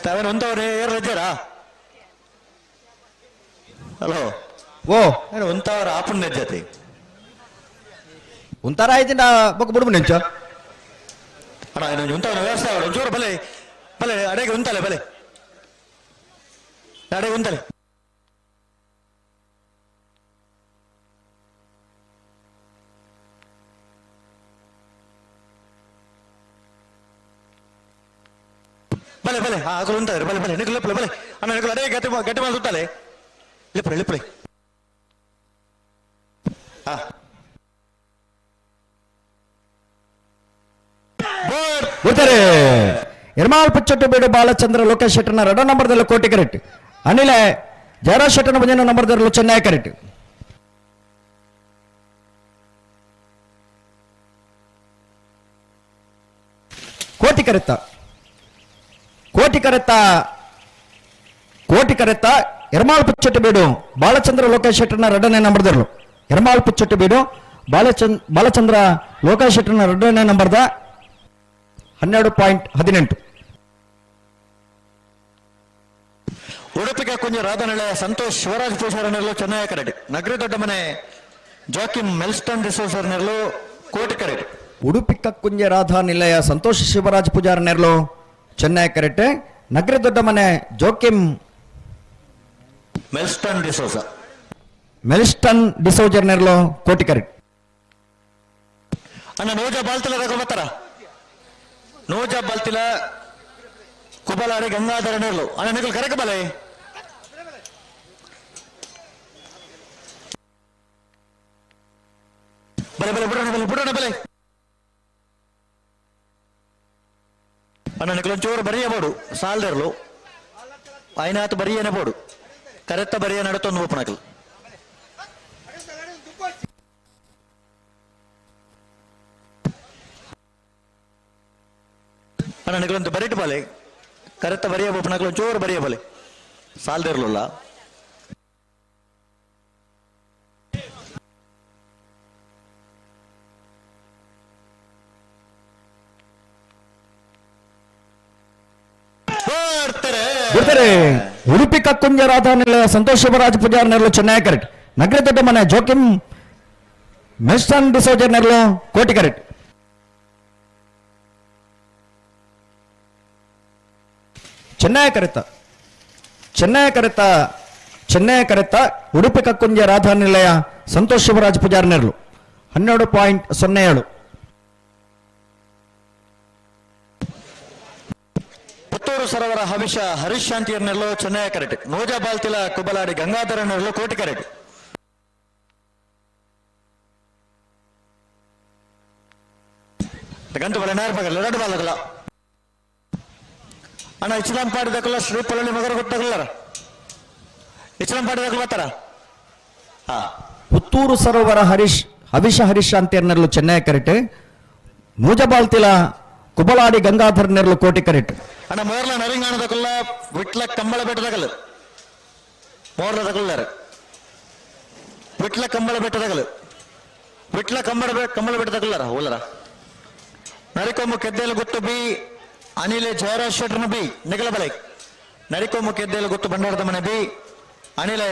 ತಾವೇನು ಒಂದವ್ರೆ ಏರ್ ರಜಾರಾ ಹಲೋ ಓ ಒಂತವ್ರ ಆಪುನ್ ಜೊತೆ ಒಂಥರ ಆಯ್ತಿಂಡ ಬೊಕ್ಕ ಬುಡುಬು ನೆಂಚ ಅಣ್ಣ ಇನ್ನೊಂದು ಉಂಟವನ ವ್ಯವಸ್ಥೆ ಅವಳು ಒಂಚೂರು ಬಲೆ ಬಲೆ ಅಡೆಗೆ ಉಂಟಲೆ ಬಲೆ ಅಡೆಗೆ ಉಂಟಲೆ ಬಲೆ ಬಲೆ ಹಾ ಅಕಲು ಉಂಟಾದ್ರೆ ಬಲೆ ಬಲೆ ನಿಕಲು ಬಲೆ ಅಣ್ಣ ನಿಕಲು ಅಡೆಗೆ ಗಟ್ಟಿ ಗಟ್ಟಿ ಮಾಡಿ ಉಂಟಲೆ ಲಿಪ್ಪಳೆ ಲಿಪ್ಪಳೆ ಹಾ ಗೊತ್ತಾರೆ ಎರ್ಮಾಲ್ ಪುಚ್ಚಟ್ಟು ಬೇಡು ಬಾಲಚಂದ್ರ ಲೋಕೇಶ್ ಶೆಟ್ಟರ್ನ ಎರಡೋ ನಂಬರ್ದಲ್ಲಿ ಕೋಟಿ ಕರೆಕ್ಟ್ ಅನಿಲ ಜಯರಾಜ್ ಶೆಟ್ಟರ್ನ ಬಂದಿನ ನಂಬರ್ದಲ್ಲಿ ಚೆನ್ನೈ ಕರೆಕ್ಟ್ ಕೋಟಿ ಕರೆತ್ತ ಕೋಟಿ ಕರೆತ್ತ ಕೋಟಿ ಕರೆತ್ತ ಎರ್ಮಾಲ್ ಪುಚ್ಚಟ್ಟು ಬೇಡು ಬಾಲಚಂದ್ರ ಲೋಕೇಶ್ ಶೆಟ್ಟರ್ನ ಎರಡನೇ ನಂಬರ್ದಲ್ಲೂ ಎರ್ಮಾಲ್ ಪುಚ್ಚಟ್ಟು ಬೇಡು ಬಾಲಚಂದ್ರ ಲೋಕೇಶ್ ಶೆಟ್ಟರ್ನ ಎರಡನೇ ನಂಬರ್ದ 12.18. ಉಡುಪಿಗೆ ಕುಂಜ ರಾಧನಳೆ ಸಂತೋಷ್ ಶಿವರಾಜ್ ಪೂಜಾರನೆಲ್ಲೂ ಚೆನ್ನೈ ಕರೆಡಿ ನಗರಿ ದೊಡ್ಡ ಮನೆ ಜಾಕಿಮ್ ಮೆಲ್ಸ್ಟನ್ ಡಿಸೋಸರ್ನೆಲ್ಲೂ ಕೋಟಿ ಕರೆಡಿ ಉಡುಪಿ ಕಕ್ಕುಂಜ ರಾಧಾ ನಿಲಯ ಸಂತೋಷ್ ಶಿವರಾಜ್ ಪೂಜಾರ ನೆರಳು ಚೆನ್ನೈ ಕರೆಟೆ ನಗರಿ ದೊಡ್ಡ ಮನೆ ಜೋಕಿಮ್ ಮೆಲ್ಸ್ಟನ್ ಡಿಸೋಸ ಮೆಲ್ಸ್ಟನ್ ಡಿಸೋಜರ್ ನೆರಳು ಕೋಟಿ ಕರೆಟ್ ಅಣ್ಣ ನೋಜ ಬಾಲ್ತಿಲ ಬರ್ತಾರ ನೋಜ ಬಾಲ್ತಿಲ ಕುಬಲಾರಿ ಗಂಗಾಧರ ನೆರಳು ಅಣ್ಣ ನಿಕಲ್ ಕರೆಕ ಬಲೆ ಬಲೆ ಬಲೆ ಬಿಡೋಣ ಬಲೆ ಬಿಡೋಣ ಬಲೆ ಅಣ್ಣ ನಿಕಲ್ ಒಂಚೂರು ಬರೆಯಬೋಡು ಸಾಲ್ದಿರ್ಲು ಐನಾತು ಬರಿಯನೆ ಬೋಡು ಕರೆತ್ತ ಬರಿಯ ನಡತೊಂದು ಒಪ್ಪಣಕಲ್ ಅಣ್ಣ ನಿಕಲೊಂದು ಬರಿಟ್ ಬಾಲೆ ಕರೆತ್ತ ಬರಿಯ ಒಪ್ಪಣಕಲ್ ಒಂಚೂರು ಬರಿಯ ಬಲೆ ಸಾಲ್ದಿರ್ಲಲ್ಲ ಬಿಡ್ತಾರೆ ಉಡುಪಿ ಕಕ್ಕುಂಜ ರಾಧಾ ನಿಲಯ ಸಂತೋಷ್ ಶಿವರಾಜ್ ಪೂಜಾರ್ ನೆರಳು ಚೆನ್ನೈ ಕರೆಕ್ಟ್ ನಗರ ದೊಡ್ಡ ಮನೆ ಜೋಕಿಮ್ ಮೆಸ್ಟನ್ ಡಿಸೋಜರ್ ನೆರಳು ಕೋಟಿ ಕರೆಕ್ಟ್ ಚೆನ್ನೈ ಕರೆತ ಚೆನ್ನೈ ಕರೆತ ಚೆನ್ನೈ ಕರೆತ ಉಡುಪಿ ಕಕ್ಕುಂಜ ರಾಧಾ ನಿಲಯ ಸಂತೋಷ್ ಶಿವರಾಜ್ ಪೂಜಾರ್ ನೆರಳು 12.07. ಪುತ್ತೂರು ಸರೋವರ ಹವಿಷ ಹರೀಶ್ ಶಾಂತಿಯರ್ನೆಲ್ಲೋ ಚೆನ್ನೈ ಕರೆಟ್ ನೋಜಾ ಬಾಲ್ತಿಲ ಕುಬಲಾಡಿ ಗಂಗಾಧರನೆಲ್ಲೋ ಕೋಟಿ ಕರೆಟ್ ಗಂಟು ಬಲೆ ನೇರ ಪಗಲ ಎರಡು ಬಾಲಕಲ ಅಣ್ಣ ಇಚ್ಲಾಂಪಾಡಿ ದಕ್ಕಲ ಶ್ರೀ ಪಳನಿ ಮಗರ ಗೊತ್ತಾಗಲ್ಲಾರ ಇಚ್ಲಾಂಪಾಡಿ ದಕ್ಕಲ ಬರ್ತಾರ ಹಾ ಪುತ್ತೂರು ಸರೋವರ ಹರೀಶ್ ಹವಿಷ ಹರೀಶ್ ಶಾಂತಿಯರ್ನೆರಳು ಚೆನ್ನೈ ಕರೆಟ್ ನೂಜಬಾಲ್ತಿಲ ಕುಬಲಾಡಿ ಗಂಗಾಧರ್ ನೆರಳು ಕೋಟಿ ಕರೆಟ್ ಅಣ್ಣ ಮೋರ್ಲ ನರಿಂಗಾಣ ದಕ್ಕಲ್ಲ ವಿಟ್ಲ ಕಂಬಳ ಬೆಟ್ಟದಗಲ್ ಮೋರ್ಲ ದಕ್ಕಲ್ಲಾರ ವಿಟ್ಲ ಕಂಬಳ ಬೆಟ್ಟದಗಲ್ ವಿಟ್ಲ ಕಂಬಳ ಕಂಬಳ ಬೆಟ್ಟದಗಲ್ಲಾರ ಹೋಲರ ನರಿಕೊಂಬು ಕೆದ್ದೆಲ್ಲ ಗೊತ್ತು ಬಿ ಅನಿಲೆ ಜಯರಾಜ್ ಶೆಟ್ಟರ್ನ ಬಿ ನಿಗಲ ಬಲೆ ನರಿಕೋಮು ಕೆದ್ದೆಲ್ಲ ಗೊತ್ತು ಭಂಡಾರದ ಮನೆ ಬಿ ಅನಿಲೆ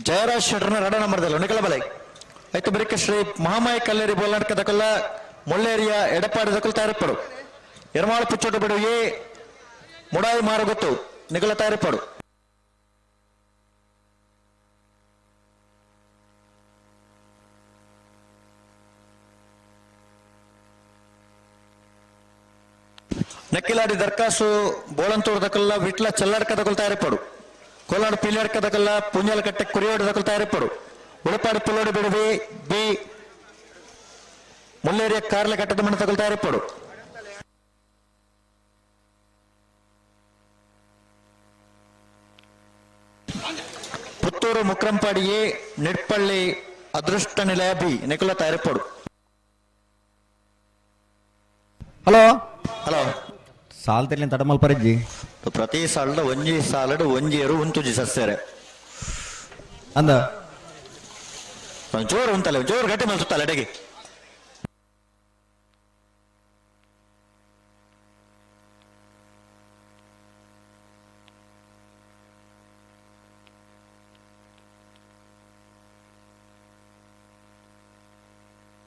ಜಯರಾಜ್ ಶೆಟ್ಟರ್ನ ರಡ ನಂಬರ್ದಲ್ಲ ನಿಗಲ ಬಲೆ ಆಯ್ತು ಬರಿಕ ಶ್ರೀ ಮಹಾಮಾಯ ಕಲ್ಲೇರಿ ಬೋಲ್ನಾಟಕ ದಕಲ್ಲ ಮುಳ್ಳೇರಿಯ ಎಡಪಾಡಿ ದಕಲ್ ತಯಾರಿಪ್ಪಡು ಎರ್ಮಾಳು ಪುಚ್ಚೋಟು ಬಿಡು ಎ ಮುಡಾಯಿ ಮಾರುಗೊತ್ತು ನಿಗಲ ತಯಾರಿಪ್ಪಡು. ನೆಕ್ಕಿಲಾಡಿ ದರ್ಕಾಸು ಬೋಳಂತೂರು ದಕಲ್ಲ ವಿಟ್ಲ ಚೆಲ್ಲಾಡ್ಕ ದಕಲ್ ತಯಾರಿಪ್ಪಡು ಕೋಲಾಡು ಪಿಲ್ಯಾಡ್ಕ ದಕಲ್ಲ ಪುಂಜಾಲಕಟ್ಟೆ ಕುರಿಯೋಡು ದಕಲ್ ತಯಾರಿಪ್ಪಡು ಉಳಪಾಡಿ ಪುಲ್ಲೋಡು ಬಿಡುವಿ ಬಿ ಮುಲ್ಲೇರಿಯ ಕಾರ್ಲೆ ಕಟ್ಟದ ಮಣ್ಣು ತಗೊಳ್ತಾ ಇರಪ್ಪಡು. ಪುತ್ತೂರು ಮುಕ್ರಂಪಾಡಿಯೇ ನಿಡ್ಪಳ್ಳಿ ಅದೃಷ್ಟ ನಿಲಯ ಬಿ ನಿಕುಲ ತಯಾರಿಪ್ಪಡು. ಹಲೋ ಹಲೋ ಸಾಲ್ ತಿರ್ಲಿನ ತಡಮಲ್ ಪರಿಜ್ಜಿ ಪ್ರತಿ ಸಾಲದ ಒಂಜಿ ಸಾಲಡು ಒಂಜಿಯರು ಉಂತುಜಿ ಸಸ್ಯರೆ ಅಂದ ಜೋರು ಉಂತಲ್ಲ ಜೋರು ಗಟ್ಟಿ ಮಲ್ಸುತ್ತಲ್ಲ ಅಡಿಗೆ.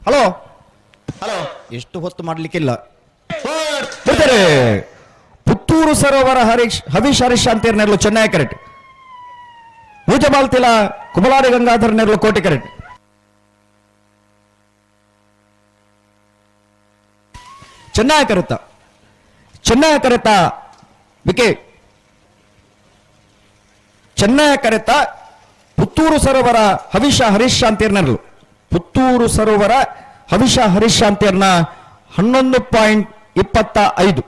ಹಲೋ ಹಲೋ ಎಷ್ಟು ಹೊತ್ತು ಮಾಡ್ಲಿಕ್ಕಿಲ್ಲ. ಪುತ್ತೂರು ಸರೋವರ ಹರೀಶ್ ಹವೀಶ್ ಹರೀಶ್ ಅಂತೇರ್ ನೆರಳು ಚೆನ್ನೈ ಕರೆಕ್ಟ್. ಪೂಜಬಾಲ್ತಿಲ ಕುಮಲಾರಿ ಗಂಗಾಧರ್ ನೆರಳು ಕೋಟೆ ಕರೆಕ್ಟ್. ಚೆನ್ನೈ ಕರೆತ ಚೆನ್ನೈ ಕರೆತ ವಿಕೆ ಚೆನ್ನೈ ಕರೆತ ಪುತ್ತೂರು ಸರೋವರ ಹವಿಷ ಹರೀಶ್ ಅಂತೇರ್ ನೆರಳು ಪುತ್ತೂರು ಸರೋವರ ಹವಿಷ ಹರೀಶ್ ಅಂತೇರ್ನ 11.25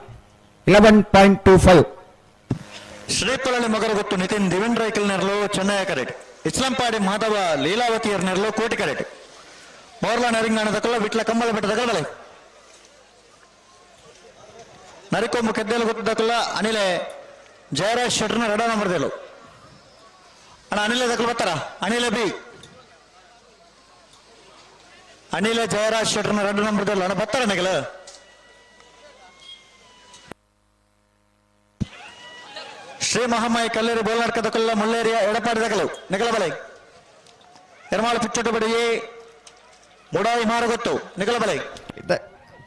11.25. ಶ್ರೀಪಳನಿ ಮಗರಗೊತ್ತು ನಿತಿನ್ ದಿವಿನ್ ರೈಕಲ್ ನೆರಳು ಚೆನ್ನೈ ಕರೆಟ್. ಇಸ್ಲಾಂಪಾಡಿ ಮಾಧವ ಲೀಲಾವತಿಯರ್ ನೆರಳು ಕೋಟಿ ಕರೆಟ್. ಮೋರ್ಲಾ ನರಿಂಗಾಣ ದಕಲ್ಲ ವಿಟ್ಲ ಕಂಬಳ ಬೆಟ್ಟ ದಕಲ ನರಿಕೊಂಬು ಕೆದ್ದೆಲು ಗೊತ್ತು ದಕಲ್ಲ ಅನಿಲೆ ಜಯರಾಜ್ ಶೆಟ್ಟರ್ನ ರಡ ನಂಬರ್ದೆಲು ಅಣ್ಣ ಅನಿಲೆ ದಕಲ್ ಬರ್ತಾರ ಅನಿಲೆ ಬಿ ಅನಿಲ ಜಯರಾಜ್ ಶೆಟ್ಟರ್ನ ರಡ ನಂಬರ್ದೆಲು ಅಣ್ಣ ಬರ್ತಾರ ನಿಗಲ. ಶ್ರೀ ಮಹಾಮಾಯಿ ಕಲ್ಲೇರಿ ಬೋಲ್ನಾಡ್ಕ ದಕಲ್ಲ ಮುಳ್ಳೇರಿಯ ಎಡಪಾಡಿ ದಕಲು ನಿಗಲ ಬಲೆ ಎರ್ಮಾಳು ಪುಚ್ಚೋಟು ಬಡಿಯೇ ಮುಡಾಯಿ ಮಾರುಗೊತ್ತು ನಿಗಲ ಬಲೆ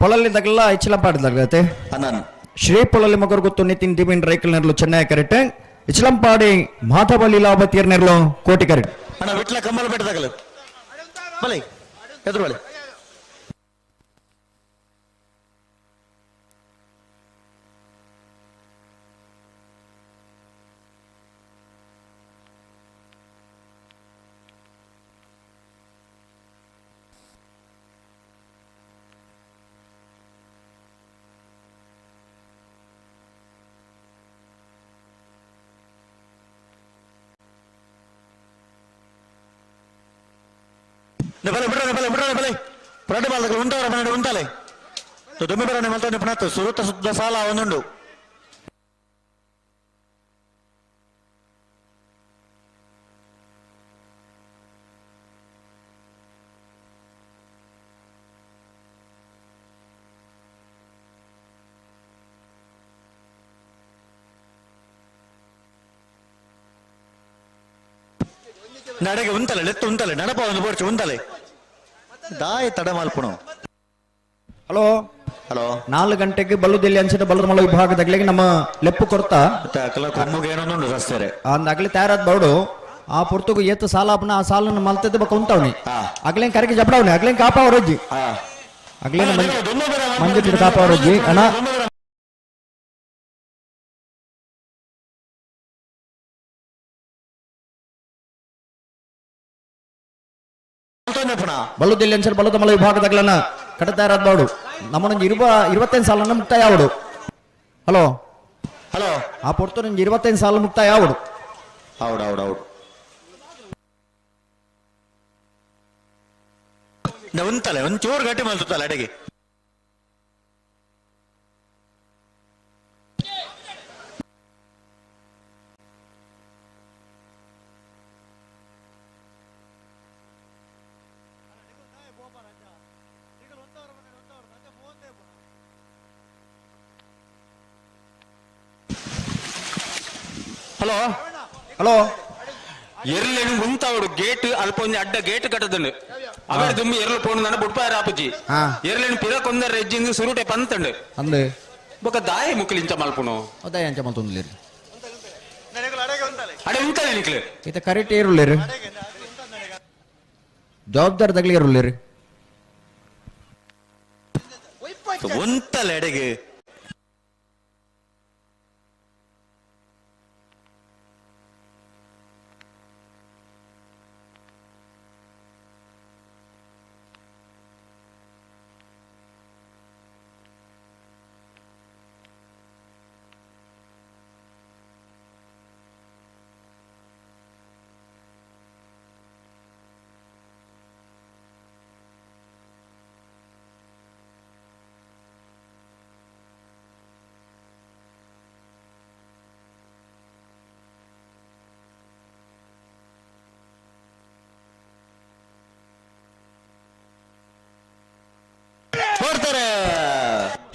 ಪೊಳಲಿ ದಗಲ್ಲ ಇಚ್ಲಂಪಾಡಿ ದಗಲತೆ ಅಣ್ಣನ್ ಶ್ರೀ ಪೊಳಲಿ ಮಗರು ಗೊತ್ತು ನಿತಿನ್ ದಿವಿನ್ ರೈಕಲ್ ನೆರಳು ಚೆನ್ನೈ ಕರೆಕ್ಟ್. ಇಚ್ಲಂಪಾಡಿ ಮಾಧವ ಲೀಲಾವತಿಯರ್ ನೆರಳು ಕೋಟಿ ಕರೆಕ್ಟ್. ಅಣ್ಣ ವಿಟ್ಲ ಕಮ್ಮಲ ಬೆಟ್ಟ ದಗಲು ಬಲೆ ಎದುರು ಬಲೆ ಬಲೆ ಬಿಡ್ರೆ ಬಲೆ ಬಿಡ್ರೆ ಬಲೆ ಪ್ರೊಡ್ಡು ಬಾಲಕರು ಉಂಟವರ ಮನೆ ಉಂಟಾಲೆ ದುಮ್ಮಿ ಬರನೆ ಮಲ್ತೊಂದು ಪುನತ್ತು ಸುರುತ್ತ ಸುದ್ದ ಸಾಲ ಒಂದುಂಡು. ನಡೆಗೆ ಉಂತಲೆ ಲೆತ್ತು ಉಂತಲೆ ನಡಪ ಒಂದು ಬೋರ್ಚು ಉಂತಲೆ ದಾಯಿ ತಡ ಮಲ್ಪುಣು. ಹಲೋ ಹಲೋ 4 ಗಂಟೆಗೆ ಬಲ್ಲುದೆಲ್ಲಿ ಅನ್ಸಿದ ಬಲ್ಲದಮಲ ವಿಭಾಗದಾಗಲಿಗೆ ನಮ್ಮ ಲೆಪ್ಪು ಕೊರ್ತ ಏನೊಂದುಂಡು ರಸ್ತೆ ಅಗ್ಲಿ ತಯಾರಾದ ಬರಡು ಆ ಪುರ್ತುಗು ಏತು ಸಾಲ ಆ ಸಾಲನ್ನು ಮಲ್ತದ ಬಕ್ಕ ಉಂಟವನಿ ಅಗ್ಲೇನ್ ಕರೆಗೆ ಜಬಡವನಿ ಅಗ್ಲೇನ್ ಕಾಪಾವರಜ್ಜಿ ಅಗ್ಲೇನ್ ಮಂಜು ಕಾಪಾವರಜ್ಜಿ ಅಣ್ಣ. ಬಲ್ಲುದೆಲ್ಲಿ ಅನ್ಸರ್ ಬಲ್ಲದಮಲ ವಿಭಾಗದಾಗ್ಲನ್ನ ಕಡ ತಯಾರಾದ ಬಾಡು ನಮ್ಮನೊಂದು 25 ಸಾಲನ್ನ ಮುಕ್ತಾಯ ಆವಡು. ಹಲೋ ಹಲೋ ಆ ಪೊರ್ತು ನಿಂಗೆ 25 ಸಾಲ ಮುಕ್ತಾಯ ಆವಡು. ಹೌದು ಹೌದು ಹೌದು ಉಂತಲೆ ಒಂಚೂರು ಗಟ್ಟಿ ಮಲ್ತಲ್ಲ ಅಡಿಗೆ. ಹಲೋ ಹಲೋ ಎರ್ಲೆನು ಮುಂತಾವಡು ಗೇಟ್ ಅಲ್ಪ ಒಂಜಿ ಅಡ್ಡ ಗೇಟ್ ಕಟ್ಟದಂಡು ಅವರ ದುಂಬಿ ಎರ್ಲು ಪೋಣು ನನ್ನ ಬುಡ್ಪಾರ ಆಪುಜಿ ಎರ್ಲೆನು ಪಿರ ಕೊಂದರ ರೆಜ್ಜಿಂದು ಸುರುಟೆ ಪಂತಂಡು ಅಂದು ಬೊಕ ದಾಯ ಮುಕ್ಲಿಂಚ ಮಲ್ಪುನು ದಾಯ ಅಂಚ ಮಲ್ತೊಂದುಲ್ಲೇರು ಅಡೆ ಉಂತಾಲೆ ನಿಕ್ಲೆ ಇತ ಕರೆಕ್ಟ್ ಏರುಲ್ಲೇರು ಜವಾಬ್ದಾರಿ ತಗಲಿ ಏರುಲ್ಲೇರು ಉಂತಲೆ ಎಡೆಗೆ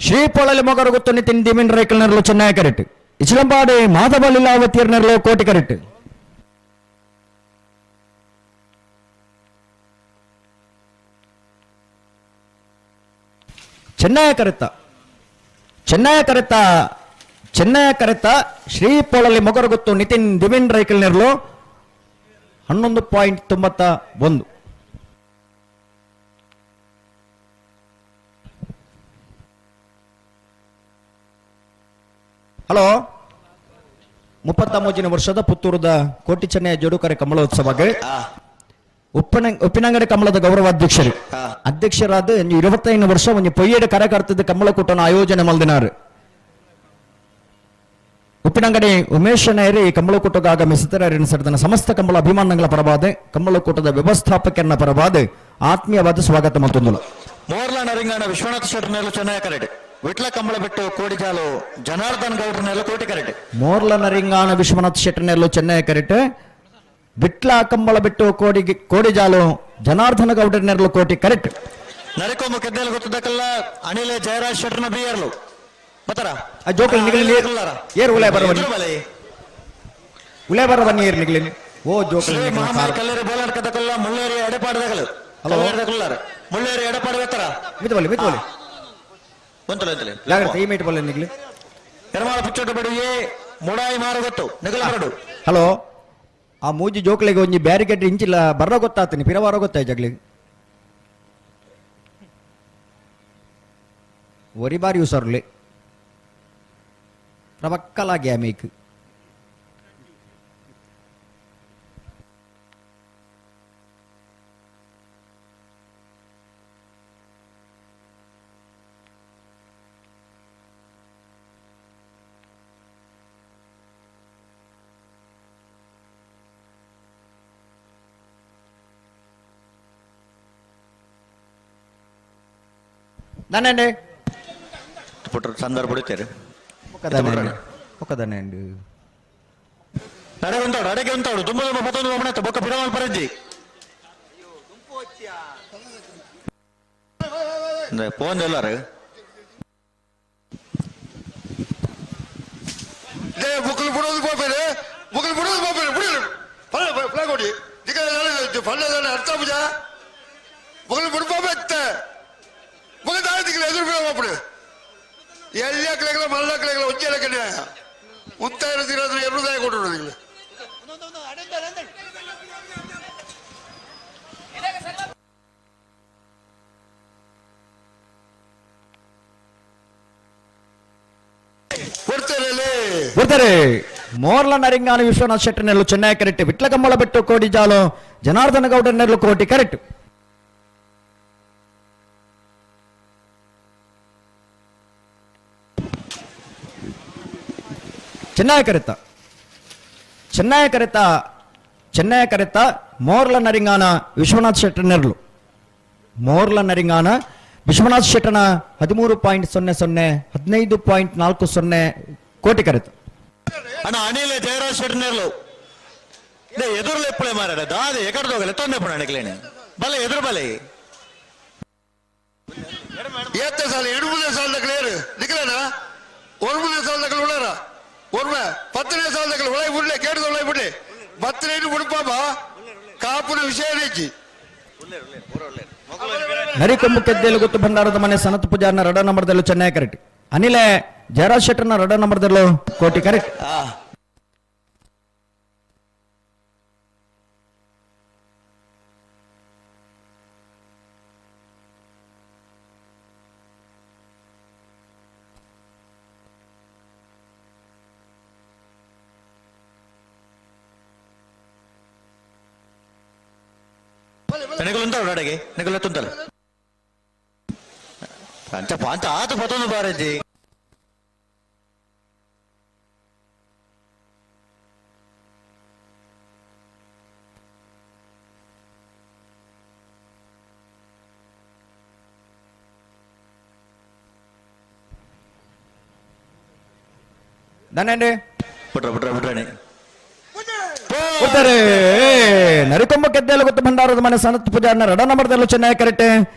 ಶ್ರೀಪೊಳಲಿ ಮೊಗರು ಗೊತ್ತು ನಿತಿನ್ ದಿಮಿನ್ ರೈಕಲ್ನರ್ಲು ಚೆನ್ನೈ ಕರೆಕ್ಟ್ ಇಚ್ಲಂಪಾಡಿ ಮಾಧವ ಲೀಲಾವತಿಯರ್ನರ್ಲು ಕೋಟಿ ಕರೆಕ್ಟ್ ಚೆನ್ನೈ ಕರೆತ ಚೆನ್ನೈ ಕರೆತ ಚೆನ್ನೈ ಕರೆತ ಶ್ರೀಪೊಳಲಿ ಮೊಗರು ಗೊತ್ತು ನಿತಿನ್ ದಿಮಿನ್ ರೈಕಲ್ನರ್ಲು 11.91. ಹಲೋ 33ನೇ ವರ್ಷದ ಪುತ್ತೂರದ ಕೋಟಿ ಚೆನ್ನೈ ಜೋಡುಕರೆ ಕಮಲೋತ್ಸವಕ್ಕೆ ಉಪ್ಪಿನಂಗಡಿ ಕಮಲದ ಗೌರವಾಧ್ಯಕ್ಷರು ಅಧ್ಯಕ್ಷರಾದ 25 ವರ್ಷ ಒಂದು ಪೊಯ್ಯೇಡು ಕಾರ್ಯಕರ್ತದ ಕಮಲಕೂಟನ ಆಯೋಜನೆ ಮಲ್ದಿನಾರು. ಉಪ್ಪಿನಂಗಡಿ ಉಮೇಶ್ ನಾಯರಿ ಕಮಲಕೂಟಕ್ಕೆ ಆಗಮಿಸುತ್ತಾರೆ. ಸರ್ದನ ಸಮಸ್ತ ಕಮಲ ಅಭಿಮಾನಗಳ ಪರವಾದ ಕಮಲಕೂಟದ ವ್ಯವಸ್ಥಾಪಕರನ್ನ ಪರವಾದ ಆತ್ಮೀಯವಾದ ಸ್ವಾಗತ ಮತ್ತೊಂದು ಮೋರ್ಲಾ ನರಿಂಗಣ ವಿಶ್ವನಾಥ್ ಶೆಟ್ಟರ್ ಚೆನ್ನೈ ಕರೆಡ್ ವಿಟ್ಲ ಕಂಬಳ ಬಿಟ್ಟು ಕೋಡಿಜಾಲು ಜನಾರ್ದನ್ ಗೌಡ್ರನೆಲ್ಲ ಕೋಟಿ ಕರೆಟ್ ಮೋರ್ಲ ನರಿಂಗಾಣ ವಿಶ್ವನಾಥ್ ಶೆಟ್ಟರ್ನೆಲ್ಲ ಚೆನ್ನೈ ಕರೆಟ್ ವಿಟ್ಲ ಕಂಬಳ ಬಿಟ್ಟು ಕೋಡಿಜಾಲು ಜನಾರ್ದನ ಗೌಡ್ರನೆಲ್ಲ ಕೋಟಿ ಕರೆಟ್ ನರಕೊಮ್ಮ ಕೆದ್ದೆಲ್ಲ ಗೊತ್ತದಕ್ಕಲ್ಲ ಅನಿಲ ಜಯರಾಜ್ ಶೆಟ್ಟರ್ನ ಬಿಯರ್ಲು ಮತ್ತರ ಜೋಕಲ್ ನಿಗಲಿ ಏರ್ ಉಲೆ ಬರವನಿ ಉಲೆ ಬರವನಿ ಏರ್ ನಿಗಲಿ ಓ ಜೋಕಲ್ ಕಲ್ಲೇರಿ ಬೋಲಾಡ್ ಕದಕಲ್ಲ ಮುಳ್ಳೇರಿ ಎಡಪಾಡದಗಲು ಹಲೋ ಮುಳ್ಳೇರಿ ಎಡಪಾಡ ಬೆತ್ತರ ಮಿತಬಲಿ ಮಿತಬಲಿ ಒಂತಲೆ ಜಾಗ್ರತೆ ಈ ಮೀಟ್ ಬಲ್ಲ ನಿಗಲಿ ಎರಮಾಳ ಪುಚ್ಚೋಟ ಬಡಿಗೆ ಮುಡಾಯಿ ಮಾರು ಗೊತ್ತು ನಿಗಲ ಬರಡು ಹಲೋ ಆ ಮೂಜಿ ಜೋಕಲಿಗೆ ಒಂಜಿ ಬ್ಯಾರಿಕೇಡ್ ಇಂಚಿಲ್ಲ ಬರ್ರ ಗೊತ್ತಾತೀನಿ ಪಿರವಾರ ಗೊತ್ತಾಯ್ ಜಗ್ಲಿ ಒರಿ ಬಾರಿ ಯೂಸರ್ಲಿ ಪ್ರಬಕ್ಕಲಾಗಿ ಆಮೇಕ್ ನಾನೇ ಪುಟ್ರ ಸಂದರ್ಭ ಬಿಡುತ್ತಾರೆ ಒಕ್ಕದಾನೆ ನಡೆ ಉಂಟಾಡು ಅಡಗೆ ಉಂಟಾಡು ತುಂಬ ತುಂಬ ಮತ್ತೊಂದು ಒಮ್ಮನೆ ಬೊಕ್ಕ ಬಿಡವಲ್ ಪರಜ್ಜಿ ಫೋನ್ ಎಲ್ಲಾರು ಬುಕ್ಕಲು ಬಿಡೋದು போப்பேரு ಬುಕ್ಕಲು ಬಿಡೋದು போப்பೇರು ಬಿಡಿ ಪಲ್ಲ ಫ್ಲಾಗ್ ಕೊಡಿ ಪಲ್ಲ ಅರ್ಥ ಪೂಜಾ ಬುಕ್ಕಲು ಬಿಡ್ಪೋಬೇಕು ಬೊಕ್ಕ ದಾಯತಿಗೆ ಎದುರು ಬಿಡೋಪಡು ಎಲ್ಲ ಕಡೆಗಳ ಮಲ್ಲ ಕಡೆಗಳ ಒಂಜೆಲ್ಲ ಕಡೆ ಉತ್ತ ಇರೋದಿರೋದ್ರೆ ಎರಡು ದಾಯ ಕೊಟ್ಟಿರೋದಿಲ್ಲ. ಕೊಡ್ತಾರೆ ಮೋರ್ಲ ನರಿಂಗಾನ ವಿಶ್ವನಾಥ್ ಶೆಟ್ಟರ್ನೆಲ್ಲು ಚೆನ್ನೈ ಕರೆಕ್ಟ್ ವಿಟ್ಲಕಂಬಳ ಬೆಟ್ಟು ಕೋಡಿಜಾಲು ಜನಾರ್ದನ ಗೌಡರ್ನೆಲ್ಲು ಕೋಟಿ ಕರೆಕ್ಟ್. ಚೆನ್ನೈ ಕರೆತ ಚೆನ್ನೈ ಕರೆತ ಚೆನ್ನೈ ಕರೆತ ಮೋರ್ಲ ನರಿಂಗಾನ ವಿಶ್ವನಾಥ್ ಶೆಟ್ಟರ್ನೆರ್ಲು ಮೋರ್ಲ ನರಿಂಗಾನ ವಿಶ್ವನಾಥ್ ಶೆಟ್ಟನ 13.00 15.40 ಕೋಟಿ ಕರೆತ. ಅಣ್ಣ ಅನಿಲ ಜಯರಾಜ್ ಶೆಟ್ಟರ್ನೆರ್ಲು ಎದುರು ಎಪ್ಪಳೆ ಮಾರಾಡ ದಾದೆ ಎಕಡ್ದೋಗಲೆ ತೊಂದರೆ ಪುಣ ಅಣಕ್ಲೇನೆ ಬಲೆ ಎದುರು ಬಲೆ ಏತ್ತ ಸಾಲ ಎಡುಮುದೇ ಸಾಲ ಕ್ಲಿಯರ್ ನಿಖಲೇನಾ ಒರುಮುದೇ ಸಾಲ ಉಳ್ಳಾರ ಒರ್ಮೆ ಪತ್ತನೇ ಸಾಲದಗಳು ಒಳಗೆ ಬಿಡ್ಲೆ ಕೇಳಿದ ಒಳಗೆ ಬಿಡ್ಲೆ ಬತ್ತನೇನು ಬಿಡುಪಾಪ ಕಾಪುನ ವಿಷಯ ಹೆಚ್ಚಿ. ನರಿಕೊಂಬು ಕೆದ್ದೆಲು ಗೊತ್ತು ಭಂಡಾರದ ಮನೆ ಸನತ್ ಪೂಜಾರ್ನ ರಡ ನಂಬರ್ದಲ್ಲೂ ಚೆನ್ನೈ ಕರೆಕ್ಟ್. ಅನಿಲೆ ಜಯರಾಜ್ ಶೆಟ್ಟರ್ನ ರಡ ನಂಬರ್ದಲ್ಲೂ ಕೋಟಿ ಕರೆಕ್ಟ್. ನಿಗಲುಂತ ಅಡೆಗೆ ನಿಗಲ ತುಂತಲ್ಲ ಅಂಚ ಪಾಂಚ ಆತು ಪತೊಂದು ಬಾರಜಿ. ದಾನೇಂడి ಬಿಟ್ರ ಬಿಟ್ರ ಬಿಟ್ರಣಿ ಉತ್ತಾರೆ. ನರಿಕೊಂಬ ಕೆದ್ದೆಲು ಗೊತ್ತು ಭಂಡಾರದ ಮನೆ ಸನತ್ ಪೂಜಾರ್ನ ರಡ ನಂಬರ್ದಲ್ಲೂ ಚೆನ್ನೈ ಕರೆಕ್ಟ್.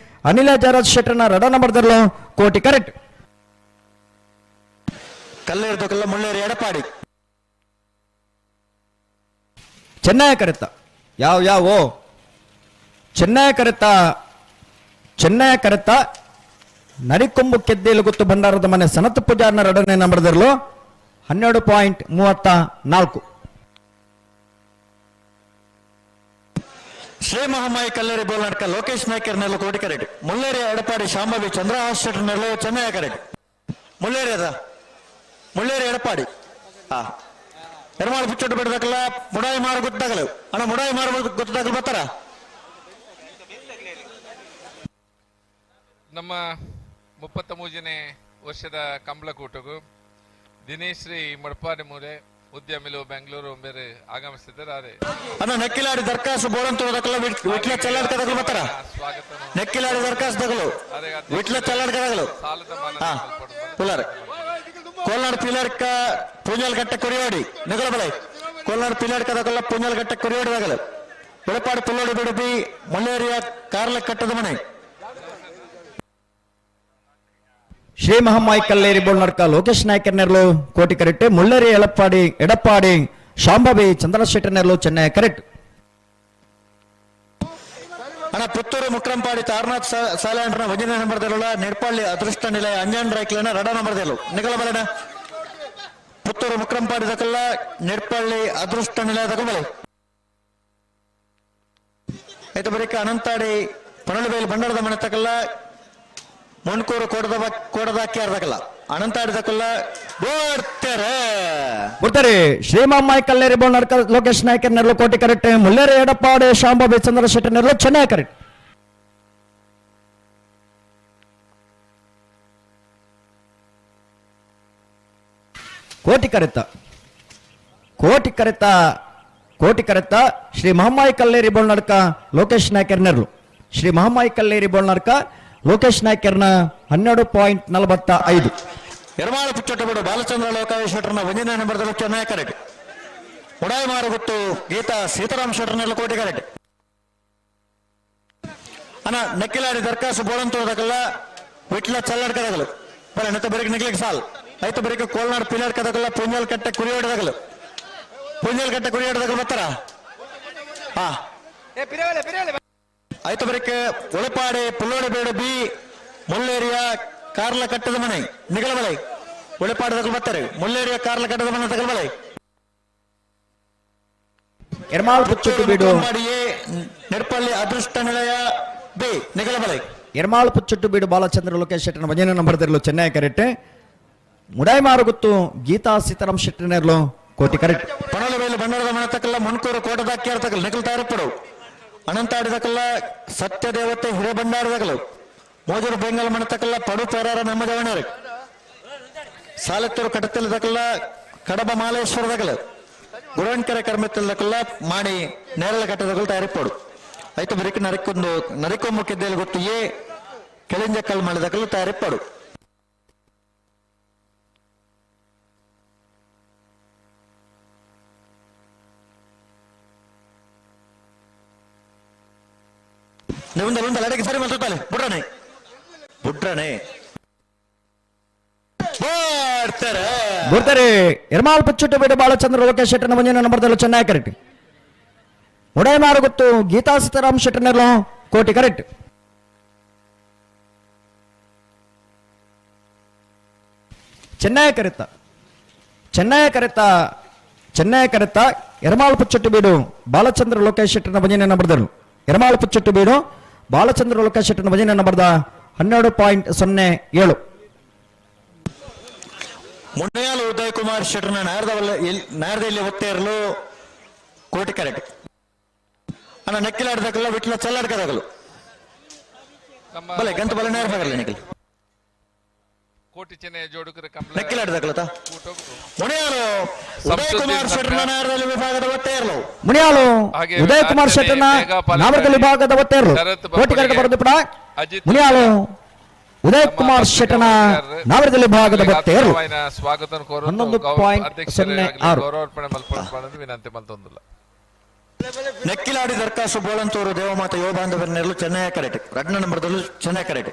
ಅನಿಲ ಜಯರಾಜ್ ಶೆಟ್ಟರ್ನ ರಡ ನಂಬರ್ದಲ್ಲೂ ಕೋಟಿ ಕರೆಕ್ಟ್. ಕಲ್ಲೇರ್ದಕ್ಕೆಲ್ಲ ಮುಳ್ಳೇರಿ ಎಡಪಾಡಿ ಚೆನ್ನೈ ಕರೆತ್ತ ಯಾವ ಯಾವ ಚೆನ್ನೈ ಕರೆತ್ತ ಚೆನ್ನೈ ಕರೆತ್ತ ನರಿಕೊಂಬು ಕೆದ್ದೇಲು ಗೊತ್ತು ಭಂಡಾರದ ಮನೆ ಸನತ್ ಪೂಜಾರ್ನ ರಡನೆ ನಂಬರ್ದಲ್ಲೂ 12.34. ಶ್ರೀ ಮಹಾಮಾಯಿ ಕಲ್ಲೇರಿ ಬೋಲ್ನಾಡ್ಕ ಲೋಕೇಶ್ ನಾಯ್ಕರ್ ನೆಲ್ಲ ಕೋಟಿ ಕರೆಕ್ಟ್. ಮುಳ್ಳೇರಿ ಎಡಪಾಡಿ ಶಾಂಭವಿ ಚಂದ್ರಹಾಸ್ ಶೆಟ್ಟರ್ ನೆಲ್ಲ ಚೆನ್ನೈ ಕರೆಕ್ಟ್. ಮುಳ್ಳೇರಿ ಅದ ಮುಳ್ಳೇರಿ ಎಡಪಾಡಿ ಹಾ ಎಡಮಾಳು ಪುಚ್ಚೊಟ್ಟು ಬಿಡದಕ್ಕಲ್ಲ ಮುಡಾಯಿ ಮಾರು ಗೊತ್ತಾಗಲು ಅಣ್ಣ ಮುಡಾಯಿ ಮಾರು ಗೊತ್ತಾಗಲು ಬರ್ತಾರ. ನಮ್ಮ 33ನೇ ವರ್ಷದ ಕಂಬಳಕೂಟಗೂ ದಿನೇಶ್ ಶ್ರೀ ಮಡ್ಪಾಡಿ ಮೂಲೆ ಉದ್ಯಮಿಲು ಬೆಂಗಳೂರು ಬೇರೆ ಆಗಮಿಸಿದ್ದಾರೆ. ಅಣ್ಣ ನೆಕ್ಕಿಲಾಡಿ ದರ್ಖಾಸ್ತು ಬೋಳಂತ ವಿಟ್ಲ ಚಲ್ಲಾಡ್ ಕದಗಳು ಬರ್ತಾರ. ನೆಕ್ಕಿಲಾಡಿ ದರ್ಖಾಸ್ತು ತಗಲು ವಿಟ್ಲ ಚಲ್ಲಾಡ್ ಕದಗಳು ಹಾ ಪುಲಾರ್ ಕೋಲ್ನಾಡು ಪಿಲಾಡ್ಕ ಪೂಂಜಾಲ್ಗಟ್ಟೆ ಕೊರಿಯೋಡಿ ನಿಗಲ ಬಲೆ ಕೋಲ್ನಾಡು ಪಿಲಾಡ್ ಕದಗಲ್ಲ ಪೂಂಜಾಲ್ಗಟ್ಟೆ ಕೊರಿಯೋಡಿ ತಗಲು ಉಳಪಾಡು ಪುಲ್ಲೋಡಿ ಬಿಡುಪಿ ಮುಳ್ಳೇರಿಯ ಕಾರ್ಲ ಕಟ್ಟದ ಮನೆ. ಶ್ರೀ ಮಹಮ್ಮಾಯಿ ಕಲ್ಲೇರಿ ಬೋಳ್ನಡ್ಕ ಲೋಕೇಶ್ ನಾಯ್ಕರ್ ನೆರಳು ಕೋಟಿ ಕರೆಕ್ಟ್. ಮುಳ್ಳೇರಿ ಎಳಪ್ಪಾಡಿ ಎಡಪ್ಪಾಡಿ ಶಾಂಭವಿ ಚಂದ್ರಶೆಟ್ಟರ್ ನೆರಳು ಚೆನ್ನೈ ಕರೆಕ್ಟ್. ಅಣ್ಣ ಪುತ್ತೂರು ಮುಕ್ರಂಪಾಡಿ ತಾರನಾಥ್ ಸಾಲ್ಯಾಂಡ್ರನ ಒಂದನೇ ನಂಬರ್ ದೆಲ್ಲ ನೆಡ್ಪಳ್ಳಿ ಅದೃಷ್ಟ ನಿಲಯ ಅಂಜನ್ ರೈಕ್ಲನ ರಡ ನಂಬರ್ ದೆಲ್ಲು ನಿಗಲ ಬಲನ ಪುತ್ತೂರು ಮುಕ್ರಂಪಾಡಿ ದಕಲ್ಲ ನೆಡ್ಪಳ್ಳಿ ಅದೃಷ್ಟ ನಿಲಯ ತಗೊಬಲೆ ಆಯ್ತು ಬರೀಕ ಅನಂತಾಡಿ ಪನಳುಬೇಲು ಬಂಡಾರದ ಮನೆ ತಕಲ್ಲ ಮುಣ್ಕೂರು ಕೋಡದಾಕಿ ಅರ್ಧಕಲ್ಲ ಅನಂತಾಡಿ ತಕಲ್ಲ ಬೋಡ್ತಾರೆ ಬರ್ತಾರೆ. ಶ್ರೀಮಮ್ಮಾಯಿ ಕಲ್ಲೇರಿ ಬೋಳ್ನಡ್ಕ ಲೋಕೇಶ್ ನಾಯ್ಕರ್ ನೆರಳು ಕೋಟಿ ಕರೆಕ್ಟ್. ಮುಳ್ಳೇರಿ ಎಡಪ್ಪಾಡಿ ಶಾಂಭವಿ ಚಂದ್ರಶೆಟ್ಟರ್ ನೆರಳು ಚೆನ್ನೈ ಕರೆಕ್ಟ್. ಕೋಟಿ ಕರೆತ ಕೋಟಿ ಕರೆತ ಕೋಟಿ ಕರೆತ ಶ್ರೀ ಮಹಮ್ಮಾಯಿ ಕಲ್ಲೇರಿ ಬೋಳ್ನಡ್ಕ ಲೋಕೇಶ್ ನಾಯ್ಕರ್ ನೆರಳು ಶ್ರೀ ಮಹಮ್ಮಾಯಿ ಕಲ್ಲೇರಿ ಬೋಳ್ನಡ್ಕ ಲೋಕೇಶ್ ನಾಯ್ಕರ್ನ 12.45. ಎರ್ಮಾಳು ಪುಚ್ಚೊಟ್ಟಬೇಡು ಬಾಲಚಂದ್ರ ಲೋಕಾವೇಶ್ವರನ ಒಂದನೇ ನಂಬರ್ದಲ್ಲಿ ಚೆನ್ನೈ ಕರೆಕ್ಟ್. ಉಡಾಯಿ ಮಾರುಗುತ್ತು ಗೀತಾ ಸೀತಾರಾಮ್ ಶೆಟ್ಟರ್ನೆಲ್ಲ ಕೋಟಿ ಕರೆಕ್ಟ್. ಅಣ್ಣ ನೆಕ್ಕಿಲಾಡಿ ದರ್ಖಾಸ್ತು ಬೋಳಂತೋದಕಲ್ಲ ವಿಟ್ಲ ಚಲ್ಲಾಡ್ ಕದಗಲು ಬರ ನೆತ್ತ ಬರೀಕ್ ನಿಗ್ಲಿಕ್ಕೆ ಸಾಲ್ ಆಯ್ತು ಬರೀಕ ಕೋಲ್ನಾಡು ಪಿಲಾಡ್ ಕದಗಲ್ಲ ಪುಂಜಲ್ ಕಟ್ಟೆ ಕುರಿಯೋಡದಗಲು ಪುಂಜಲ್ ಕಟ್ಟೆ ಕುರಿಯೋಡದಗಲು ಬರ್ತಾರ ಹಾ ಆಯ್ತು ಬರೀಕ ಉಳಪಾಡಿ ಪುಲ್ಲೋಡಿ ಬೇಡು ಬಿ ಮುಳ್ಳೇರಿಯ ಕಾರ್ಲ ಕಟ್ಟದ ಮನೆ ನಿಗಲಬಲೆ ಉಳಪಾಡಿ ತಗಲು ಬರ್ತಾರೆ ಮುಳ್ಳೇರಿಯ ಕಾರ್ಲ ಕಟ್ಟದ ಮನೆ ತಗಲಬಲೆ ಎರ್ಮಾಳ್ ಪುಚ್ಚುಟ್ಟು ಬೀಡು ನೆಡ್ಪಳ್ಳಿ ಅದೃಷ್ಟ ನಿಲಯ ಬಿ ನಿಗಲಬಲೆ ಎರ್ಮಾಳ್ ಪುಚ್ಚುಟ್ಟು ಬೀಡು ಬಾಲಚಂದ್ರ ಲೋಕೇಶ್ ಶೆಟ್ಟನ ಭಜನೆ ನಂಬರ್ ತೆರಲು ಚೆನ್ನೈ ಕರೆಕ್ಟ್. ಮುಡಾಯಿ ಮಾರುಗುತ್ತು ಗೀತಾ ಸೀತಾರಾಮ್ ಶೆಟ್ಟನೆರ್ಲು ಕೋಟಿ ಕರೆಕ್ಟ್. ಪಣಲಬೇಲು ಬಂಡಾರದ ಮನೆ ತಕಲ್ಲ ಮುಣ್ಕೂರು ಕೋಟದಾಕ್ಯಾರ ತಕಲ್ ನಿಖಲ್ ತಾರಪ್ಪಡು ಅನಂತಾಡಿದಕಲ್ಲ ಸತ್ಯದೇವತೆ ಹಿರೇಬಂಡಾರದಕಲು ಮೋಜೂರು ಬೆಂಗಲ್ ಮನೆ ತಕಲ್ಲ ಪಡು ಪೇರಾರ ನಮ್ಮ ಜವಣರು ಸಾಲತ್ತೂರು ಕಟತ್ತಲದಕಲ್ಲ ಕಡಬ ಮಾಲೇಶ್ವರದಕಲು ಗುರವನ್ಕೆರೆ ಕರ್ಮತ್ತಲದಕಲ್ಲ ಮಾಡಿ ನೇರಳ ಕಟ್ಟದಕಲ್ ತಯಾರಿಪ್ಪಡು ಆಯ್ತು ಬರೀಕ್ ನರಿಕೊಂದು ನರಿಕೊಂಬು ಕೆದ್ದೆಯಲ್ಲಿ ಗೊತ್ತು ಎ ಕೆಳಿಂಜಕ್ಕಲ್ ಮಾಡಿದಕಲು ತಯಾರಿಪ್ಪಡು. ಉಂದಲ್ಲ ಉಂದಲ್ಲ ಅಡಗೆ ಸರಿ ಮಾಡ್ತಾಳೆ ಬುಡ್ರನೆ ಬುಡ್ರನೆ ಬರ್ತಾರೆ ಎರ್ಮಾಲ್ ಪಚ್ಚುಟ್ಟು ಬೇಡ ಬಾಲಚಂದ್ರ ಲೋಕೇಶ್ ಶೆಟ್ಟರ್ನ ಮುಂದಿನ ನಂಬರ್ದಲ್ಲೂ ಚೆನ್ನಾಗಿ ಕರೆಕ್ಟ್. ಒಡೆಯಮಾರು ಗೊತ್ತು ಗೀತಾ ಸೀತಾರಾಮ್ ಶೆಟ್ಟರ್ನೆಲ್ಲ ಕೋಟಿ ಕರೆಕ್ಟ್. ಚೆನ್ನೈ ಕರೆತ ಚೆನ್ನೈ ಕರೆತ ಚೆನ್ನೈ ಕರೆತ ಎರ್ಮಾಲ್ ಪಚ್ಚುಟ್ಟು ಬೀಡು ಬಾಲಚಂದ್ರ ಲೋಕೇಶ್ ಶೆಟ್ಟರ್ನ ಭಜನೆಯನ್ನು ಬರೆದರು. ಎರ್ಮಾಲ್ ಪಚ್ಚುಟ್ಟು ಬೀಡು ಬಾಲಚಂದ್ರ ಲೋಕೇಶ್ ಶೆಟ್ಟರ್ನ ಭಜನೆಯನ್ನು ಬರೆದ 12.07. ಮುನ್ನೆಯಾಲ ಉದಯ್ ಕುಮಾರ್ ಶೆಟ್ಟರ್ನ ನಾರದಲ್ಲಿ ಒತ್ತೇರಲು ಕೋಟಿ ಕರೆಕ್ಟ್. ಅಣ್ಣ ನೆಕ್ಕಿಲಾಡ್ದಕ್ಕಲ್ಲ ವಿಟ್ಲ ಚಲ್ಲಾಡ್ಕದಾಗಲು ಬಲೆ ಗಂಟು ಬಲೆ ನೇರ ಬರಲಿ ನಿಖಿಲ್. ಕೋಟಿ ಚೆನ್ನೈ ಜೋಡುಕರ ಕಂಬಳ ನೆಕ್ಕಿಲಾಡ್ದಕ್ಕಲ್ಲ ಮುನಿಯಾಲು ಉದಯ್ ಕುಮಾರ್ ಶೆಟ್ಟರ್ನ ನಾರದಲ್ಲಿ ವಿಭಾಗದ ಒತ್ತೇರಲು. ಮುನಿಯಾಲು ಉದಯ್ ಕುಮಾರ್ ಶೆಟ್ಟರ್ನ ನಾರದಲ್ಲಿ ವಿಭಾಗದ ಒತ್ತೇರಲು ಕೋಟಿ ಕರೆಕ್ಟ್ ಬರೆದು ಪಡ. ಮುನಿಯಾಲು ಉದಯ್ ಕುಮಾರ್ ಶೆಟ್ಟನ ನಾವರದಲ್ಲಿ ಭಾಗದ ಬತ್ತೇರು ಸ್ವಾಗತ 11.06. ಗೌರವಾರ್ಪಣೆ ಮಲ್ಪೊಂದು ವಿನಂತಿ ಮಲ್ತೊಂದುಲ್ಲ. ನೆಕ್ಕಿಲಾಡಿ ದರ್ಕಾಸು ಬೋಳಂತೂರು ದೇವಮಾತ ಯುವ ಬಾಂಧವರನ್ನೆರಲು ಚೆನ್ನೈ ಕರೆಕ್ಟ್. ರಡ್ನ ನಂಬರ್ದಲ್ಲೂ ಚೆನ್ನೈ ಕರೆಕ್ಟ್.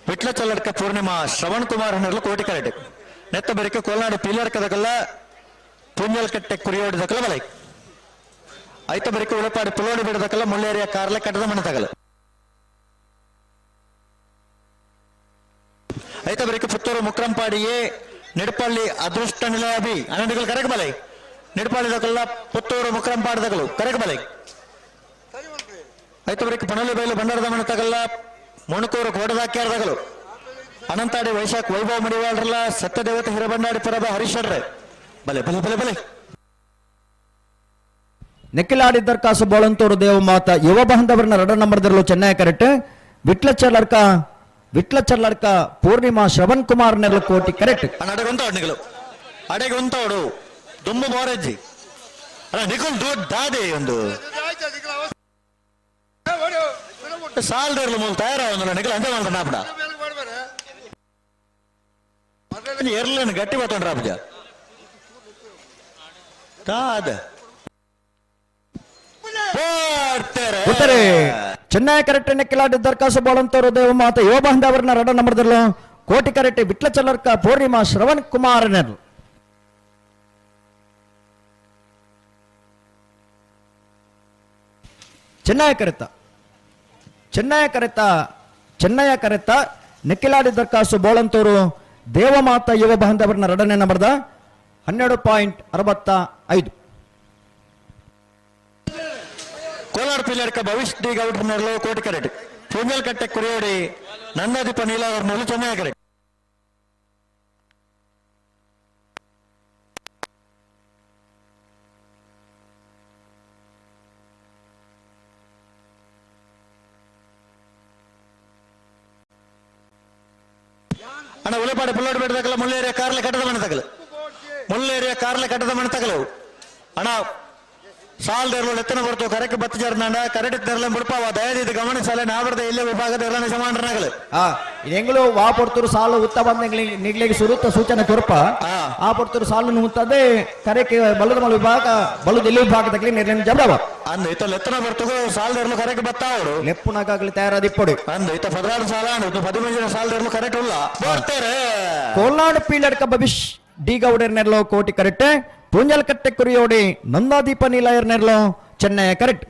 ವಿಟ್ಲ ಚಲ್ಲಡ್ಕ ಪೂರ್ಣಿಮಾ ಶ್ರವಣ್ ಕುಮಾರ್ ಹನ್ನೆರಲು ಕೋಟಿ ಕರೆಕ್ಟ್. ನೆತ್ತ ಬೆರಿಕೆ ಕೋಲ್ನಾಡು ಪೀಲರ್ಕದಕಲ್ಲ ಪುಂಜಲ್ಕಟ್ಟೆ ಕುರಿಯೋಡಿದಕಲ್ಲ ಬಲೈ. ಐತ ಬೆರಿಕೆ ಉಳಪಾಡಿ ಪುಲೋಡಿ ಬಿಡದಕಲ್ಲ ಮುಳ್ಳೇರಿಯ ಕಾರ್ಲೆ ಕಟ್ಟದ ಮನೆ ತಗಲು. ಐತ ಬೆರಿಕೆ ಪುತ್ತೂರು ಮುಕ್ರಂಪಾಡಿಯೇ ನಿಡಪಳ್ಳಿ ಅದೃಷ್ಟ ನಿಲಯ ಬಿ ಅನಂತಗಳು ಕರೆಕ್ ಬಲೈ. ನಿಡಪಾಳಿ ದಕಲ್ಲ ಪುತ್ತೂರು ಮುಕ್ರಂಪಾಡಿ ದಕಲು ಕರೆಕ್ ಬಲೈ. ಐತ ಬೆರಿಕೆ ಪಣಲಿ ಬೈಲು ಭಂಡಾರದ ಮನೆ ತಗಲ್ಲ ಮುಣಕೂರು ಕೋಡದಾಕ್ಯಾರ ದಕಲು. ಅನಂತಾಡಿ ವೈಶಾಖ್ ವೈಭವ ಮಡಿವಾಳರಲ್ಲ ಸತ್ಯದೇವತೆ ಹಿರಬಂಡಾಡಿ ಪರಬ ಹರೀಶ್ವರ್ರೆ ಬಲೆ ಬಲೆ ಬಲೆ ಬಲೆ. ನೆಕ್ಕಿಲಾಡಿ ದರ್ಕಾಸು ಬೋಳಂತೂರು ದೇವಮಾತ ಯುವ ಬಾಂಧವರನ್ನ ರಡ ನಂಬರ್ದಲ್ಲೂ ಚೆನ್ನೈ ಕರೆಕ್ಟ್. ವಿಟ್ಲ ಚಲ್ಲಡ್ಕ ವಿಟ್ಲ ಚಲ್ಲಡ್ಕ ಪೂರ್ಣಿಮಾ ಶ್ರವಣ್ ಕುಮಾರ್ ನೆರಳು ಕೋಟಿ ಕರೆಕ್ಟ್. ಅಡೆಗೊಂತೋಡು ನಿಗಲು ಅಡೆಗೊಂತೋಡು ದುಂಬು ಮೋರಜ್ಜಿ ಅಲ್ಲ ನಿಖುಲ್ ದೊಡ್ಡ ದಾದೆ ಒಂದು ಸಾಲದರ್ಲು ಮೂಲ ತಯಾರಾವಂದಲ್ಲ ನಿಖಲ್ ಅಂಜೆ ಮಾಡ್ತಾನೆ ಆಪಡ ಎರ್ಲೇನು ಗಟ್ಟಿ ಬತ್ತೊಂಡ್ರ ಆಪಜ ತಾದ ಉತ್ತರೆ ಚೆನ್ನೈ ಕರೆಕ್ಟ್ ನೆಕ್ಕಿಲಾಡಿ ದರ್ಕಾಸು ಬೋಳಂತೂರು ದೇವಮಾತ ಯುವ ಬಾಂಧವರನ್ನ ರಡ ನಂಬರ್ದಲ್ಲೂ ಕೋಟಿ ಕರೆಕ್ಟ್. ವಿಟ್ಲ ಚಲ್ಲರ್ಕ ಪೂರ್ಣಿಮಾ ಶ್ರವಣ್ ಕುಮಾರ್ ನೆರಳು. ಚೆನ್ನೈ ಕರೆತ ಚೆನ್ನೈ ಕರೆತ ಚೆನ್ನಯ ಕರೆತ ನೆಕ್ಕಿಲಾಡಿ ದರ್ಕಾಸು ಬೋಳಂತೂರು ದೇವಮಾತ ಯುವ ಬಾಂಧವರನ್ನ ರಡನೆ ನಂಬರ್ದ 12.65. ಕೋಲಾರ ಪಿಲ್ಲರ್ಕ ಭವಿಷ್ಯ ಡಿ ಗೌಡ್ರನೆರಲು ಕೋಟಿ ಕರೆಕ್ಟ್. ಪೂಂಜಲ್ಕಟ್ಟೆ ಕುರಿಯೋಡಿ ನಂದಾದೀಪ ನೀಲಾವರ್ನೆರಲು ಚೆನ್ನೈ ಕರೆಕ್ಟ್. ಅಣ್ಣ ಉಲೆಪಾಡಿ ಪುಲ್ಲೋಡಿ ಬೇಡದಕ್ಕಲ್ಲ ಮುಳ್ಳೇರಿಯ ಕಾರ್ಲೆ ಕಟ್ಟದ ಮನೆ ತಗಲು ಮುಳ್ಳೇರಿಯ ಕಾರ್ಲೆ ಕಟ್ಟದ ಮನೆ ತಗಲು ಅಣ್ಣ ಸಾಲದೆರಲು ಎತ್ತನ ಬರ್ತು ಕರೆಕ್ ಬತ್ತು ಜರ್ನಾಂಡ ಕರೆಟ್ ತೆರಲ ಮುಡುಪಾವ ದಯದಿದ್ದು ಗಮನಿಸಲೆ ನಾವರ್ದ ಇಲ್ಲೇ ವಿಭಾಗದ ಎಲ್ಲ ಯಜಮಾನರನಾಗಲು. ಎಂಗಳು ವಾ ಪೊರ್ತೂರು ಸಾಲು ಉತ್ತ ಬಂದ ನಿಗ್ಲಿಗೆ ಸುರುತ್ತ ಸೂಚನೆ ಕೊರಪ ಆ ಪೊರ್ತೂರು ಸಾಲು ಮುತ್ತದೆ ಕರೆಕ್ ಬಲದ ಮಲ ವಿಭಾಗ ಬಲದ ಎಲ್ಲಿ ವಿಭಾಗದಲ್ಲಿ ನಿರ್ಣಯ ಜಬಡವ ಅಂದು ಇತ್ತ ಲೆತ್ತನ ಬರ್ತಗೋ ಸಾಲದೆರಲು ಕರೆಕ್ ಬತ್ತಾವಡು ಲೆಪ್ಪುನಾಗಲಿ ತಯಾರಾದಿಪ್ಪಡು ಅಂದು ಇತ್ತ 16 ಸಾಲ ಅಂದು 15 ಸಾಲದೆರಲು ಕರೆಕ್ಟ್ ಉಲ್ಲ ಬರ್ತಾರೆ. ಕೋಲ್ನಾಡು ಪೀಲಡ್ಕ ಭವಿಷ್ ಡಿ ಗೌಡರ್ ನೆರಳು ಕೋಟಿ ಕರೆಕ್ಟ್. ಪೂಂಜಲ್ಕಟ್ಟೆ ಕುರಿಯೋಡಿ ನಂದಾದೀಪ ನೀಲಾಯರ್ ನೆರಳು ಚೆನ್ನೈ ಕರೆಕ್ಟ್.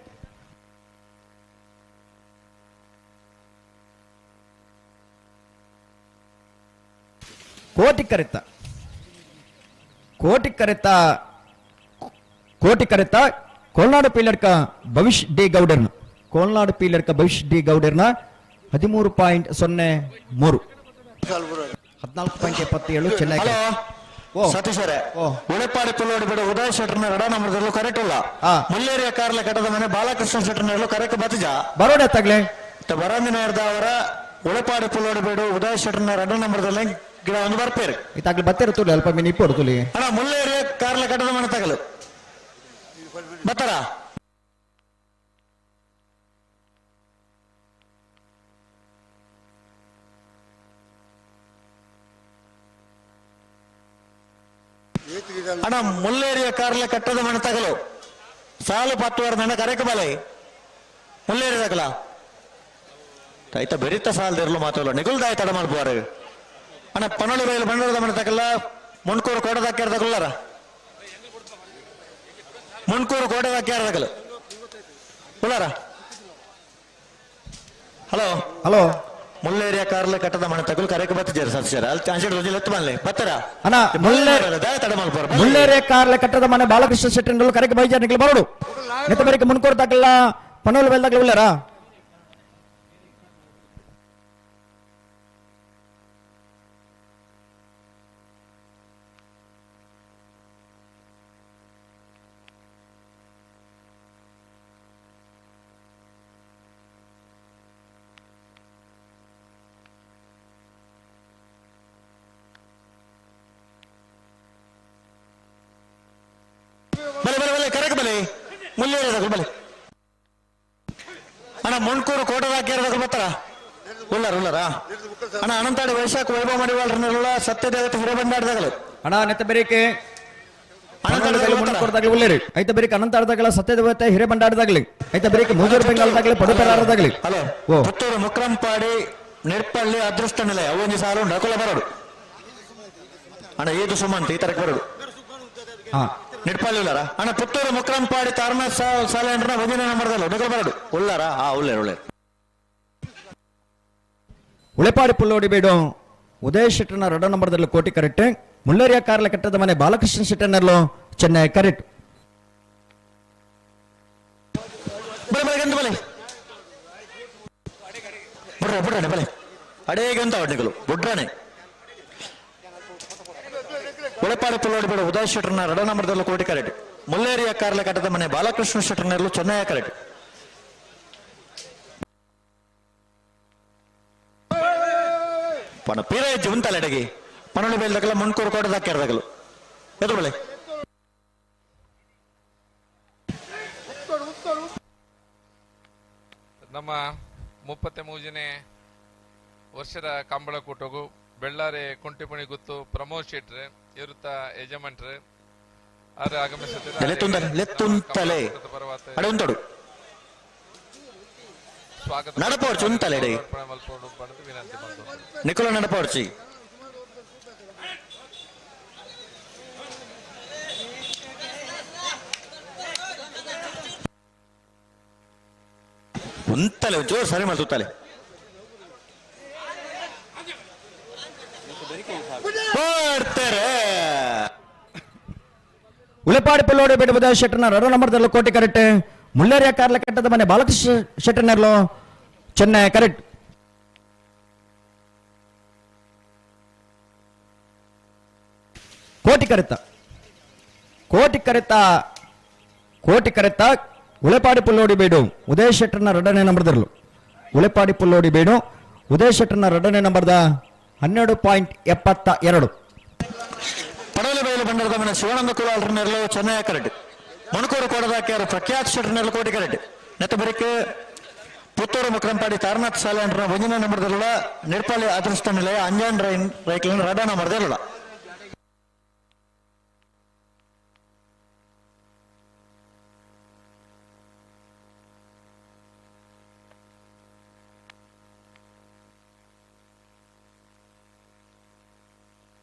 ಕೋಟಿ ಕರೆತ ಕೋಟಿ ಕರೆತ ಕೋಟಿ ಕರೆತ ಕೋಲ್ನಾಡು ಪೀಲಡ್ಕ ಭವಿಷ್ ಡಿ ಗೌಡರ್ನ ಕೋಲ್ನಾಡು ಪೀಲಡ್ಕ ಭವಿಷ್ ಡಿ ಗೌಡರ್ನ 13.03 14.77 ಚೆನ್ನೈ. ಸತೀಶ್ ಅವರೇ ಉಳೆಪಾಡಿ ಪುಲ್ಲೋಡಿ ಬಿಡು ಉದಯ್ ಶೆಟ್ಟರ್ನ ರಡ ನಂಬರ್ದಲ್ಲೂ ಕರೆಕ್ಟ್ ಇಲ್ಲ. ಮುಲ್ಲೇರಿಯ ಕಾರ್ಲೆ ಕಟ್ಟದ ಮನೆ ಬಾಲಕೃಷ್ಣ ಶೆಟ್ಟರ್ನಲ್ಲೂ ಕರೆಕ್ಟ್ ಬತ್ತಿಜ ಬರೋಡೆ ತಗ್ಲೆ ಬರಂದಿನ ಅವರ ಉಳೆಪಾಡಿ ಪುಲ್ಲೋಡಿ ಬೇಡು ಉದಯ್ ಶೆಟ್ಟರ್ನ ರಡ ನಂಬರ್ದಲ್ಲಿ ಗಿಡ ಒಂದು ಬರ್ಪೇರು ಇತ್ತಾಗ್ಲಿ ಬತ್ತಿರ ತುಳಿ ಅಲ್ಪ ಮೀನು ಇಪ್ಪಡು ತುಳಿ. ಅಣ್ಣ ಮುಲ್ಲೇರಿಯ ಕಾರ್ಲೆ ಕಟ್ಟದ ಮನೆ ತಗಲು ಬತ್ತಾರ ಅಣ್ಣ ಮುಲ್ಲೇರಿಯ ಕಾರ್ಲೆ ಕಟ್ಟದ ಮನೆ ತಗಲು ಸಾಲು ಪತ್ತುವರ ನನ್ನ ಕರೆಕ ಬಲೆ ಮುಲ್ಲೇರಿ ತಗಲ ಆಯ್ತಾ ಬೆರಿತ ಸಾಲದಿರಲು ಮಾತ್ರಲ್ಲ ನಿಗುಲ್ದಾಯ ತಡ ಮಾಡ್ಬಾರ ಅಣ್ಣ ಪನೋಳಿ ಬೈಲು ಬಂಡವಾಳದ ಮನೆ ತಕಲ್ಲ ಮುಣ್ಕೂರು ಕೋಟದಾಕ್ಯಾರ ತಗೊಳ್ಳಾರ ಮುಣ್ಕೂರು ಕೋಟದಾಕ್ಯಾರ ತಕಲು ಉಳ್ಳಾರ. ಹಲೋ ಹಲೋ ಮುಲ್ಲೇರಿಯ ಕಾರ್ಲ ಕಟ್ಟದ ಮನೆ ತಗುಲು ಕರೆಗೆ ಬತ್ತಿದ್ದಾರೆ ಸರ್ ಸರ್ ಅಲ್ಲಿ ಚಾನ್ಸ್ ರೋಜಿಲ್ ಎತ್ತು ಮನ್ಲೆ ಬತ್ತರ ಅಣ್ಣ ಮುಲ್ಲೇರಿಯ ಕಾರ್ಲ ಕಟ್ಟದ ಮನೆ ಬಾಲಕೃಷ್ಣ ಶೆಟ್ಟಿ ಕರೆಗೆ ಬೈಜಾರ್ ಬರೋಡು ನೆತ್ತ ಬರಿಕೆ ಮುನ್ಕೂರು ತಕಲ್ಲ ಪನೋಲಿ ಬೈಲ್ ತಕಲ ಉಳ್ಳಾರ. ಬಲೆ ಬಲೆ ಬಲೆ ಕರೆಕ್ ಬಲೆ ಮುಲ್ಲೇರಿ ತಗಲು ಬಲೆ ಅಣ್ಣ ಮುಣ್ಕೂರು ಕೋಟದಾಕ್ಯಾರ ತಗಲು ಬರ್ತಾರ ಉಳ್ಳಾರ ಉಳ್ಳಾರ. ಅಣ್ಣ ಅನಂತಾಡಿ ವೈಶಾಖ ವೈಭವ ಮಾಡಿವಾಳ್ರನ್ನೆಲ್ಲ ಸತ್ಯದೇವತೆ ಹಿರೇಬಂಡಾಡ್ದಾಗಲು ಅಣ್ಣ ನೆತ್ತ ಬೆರಿಕೆ ಉಳ್ಳೇರಿ ಐತ ಬೆರಿಕೆ ಅನಂತಾಡ್ದಾಗಲ ಸತ್ಯದೇವತೆ ಹಿರೇಬಂಡಾಡ್ದಾಗಲಿ ಐತ ಬೆರಿಕೆ ಮೂಜೂರು ಬೆಂಗಾಲದಾಗಲಿ ಪಡುಪೆಲಾರದಾಗಲಿ. ಹಲೋ ಪುತ್ತೂರು ಮುಕ್ರಂಪಾಡಿ ನಿರ್ಪಳ್ಳಿ ಅದೃಷ್ಟ ನಿಲಯ ಅವೊಂದು ಸಾಲು ನಕುಲ ಬರೋಡು ಅಣ್ಣ ಏದು ಸುಮಂತ್ ಈ ತರಕ್ಕೆ ಬರೋಡು ನಿಡ್ಪಾಳಿ ಉಳ್ಳಾರ. ಅಣ್ಣ ಪುತ್ತೂರು ಮುಕ್ರಂಪಾಡಿ ತಾರನಾಥ್ ಸಾಲೆ ಅಂದ್ರೆ ಒಂದಿನ ನಂಬರ್ದಲ್ಲ ನಕುಲ ಬರೋಡು ಉಳ್ಳಾರ. ಹಾ ಉಳ್ಳೇರು ಉಳ್ಳೇರು. ಉಳೆಪಾಡಿ ಪುಲ್ಲೋಡಿ ಬೇಡು ಉದಯ ಶೆಟ್ಟನ ರಡ ನಂಬರ್ದಲ್ಲಿ ಕೋಟಿ ಕರೆಕ್ಟ್ ಮುಳ್ಳೇರಿಯ ಕಾರ್ಲ ಕಟ್ಟದ ಮನೆ ಬಾಲಕೃಷ್ಣ ಶೆಟ್ಟನಲ್ಲೂ ಚೆನ್ನೈ ಕರೆಕ್ಟ್. ಬಲೆ ಬಲೆ ಗಂದು ಬಲೆ ಬುಡ್ರ ಬುಡ್ರಾಣೆ ಬಲೆ ಅಡೇಗಂತ ಹೊಡ್ನಿಗಳು ಬುಡ್ರಾಣೆ. ಉಳೆಪಾಡಿ ಪುಲ್ಲೋಡಿ ಬೇಡ ಉದಯ ಶೆಟ್ಟರ್ನ ರಡ ನಂಬರ್ದಲ್ಲೂ ಕೋಟಿ ಕರೆಕ್ಟ್ ಮುಲ್ಲೇರಿಯ ಕಾರ್ಲ ಕಟ್ಟದ ಮನೆ ಬಾಲಕೃಷ್ಣ ಶೆಟ್ಟರ್ನಲ್ಲೂ ಚೆನ್ನೈ ಕರೆಕ್ಟ್. ಪಣ ಪೀರ ಹೆಜ್ಜೆ ಉಂಟಲ್ಲ ಅಡಗಿ ಪನೊಳಿ ಬೇಲ್ದಾಗಲ ಮುಣ್ಕೂರು ಕೋಟದಾಕ್ಯಾರದಾಗಲು ಎದುರು ಬಳೆ. ನಮ್ಮ 33ನೇ ವರ್ಷದ ಕಂಬಳಕೂಟಗೂ ಬೆಳ್ಳಾರಿ ಕುಂಟಿಪುಣಿ ಗುತ್ತು ಪ್ರಮೋದ್ ಶೆಟ್ರೆ ಇರುತ್ತ ಯಜಮಾನ್ರೆ ಆದ್ರೆ ಆಗಮಿಸುತ್ತಿದ್ದಾರೆ. ಲೆತ್ತುಂತಲೆ ಅಡೆ ಉಂಟಡು ಸ್ವಾಗತ ನಡಪೋರ್ಚು ಉಂತಲೆ ಎಡೆ ವಿನಂತಿ ಬಂತು ನಿಕೋಲ ನಡಪೋರ್ಚಿ. ಉಂತಲೆ ಜೋರು ಸರಿ ಮಾಡ್ತುತ್ತಲೆ ಬರ್ತಾರೆ. ಉಳೆಪಾಡಿ ಪುಲ್ಲೋಡಿ ಬೇಡ ಉದಯ ಶೆಟ್ಟರ್ನ ರಡ ನಂಬರ್ದಲ್ಲೂ ಕೋಟಿ ಕರೆಕ್ಟ್ ಮುಳ್ಳೇರಿಯ ಕಾರ್ಲ ಕಟ್ಟದ ಮನೆ ಬಾಲಕೃಷ್ಣ ಶೆಟ್ಟರ್ನಲ್ಲೂ ಚೆನ್ನೈ ಕರೆಕ್ಟ್. ಕೋಟಿ ಕರೆತ ಕೋಟಿ ಕರೆತ ಕೋಟಿ ಕರೆತ ಉಳೆಪಾಡಿ ಪುಲ್ಲೋಡಿ ಬೇಡು ಉದಯ ಶೆಟ್ಟರ್ನ ರಡನೇ ನಂಬರ್ದಲ್ಲೂ ಉಳೆಪಾಡಿ ಪುಲ್ಲೋಡಿ ಬೇಡು ಉದಯ ಶೆಟ್ಟರ್ನ ರಡನೇ ನಂಬರ್ದ 12.72. ಪಡವಲೆ ಬಯಲು ಬಂಡರದ ಮನೆ ಶಿವಾನಂದ ಕುಲಾಲ್ರನ್ನೆರಲು ಚೆನ್ನೈ ಕರೆಕ್ಟ್ ಮುಣಕೂರು ಕೋಟದಾಕ್ಯಾರ ಪ್ರಖ್ಯಾತ್ ಶೆಟ್ಟರ್ನೆರಲು ಕೋಟಿ ಕರೆಕ್ಟ್ ನೆತ್ತಬರಿಕೆ ಪುತ್ತೂರು ಮುಕ್ರಂಪಾಡಿ ತಾರನಾಥ್ ಶಾಲೆ ಅಂಡ್ರ ಒಂದಿನ ನಂಬರ್ದಲ್ಲ ನಿರ್ಪಾಲಿ ಅದೃಷ್ಟ ನಿಲಯ ಅಂಜಾನ್ ರೈನ್ ರೈಕ್ಲಿನ ರಡ ನಂಬರ್ದಲ್ಲ.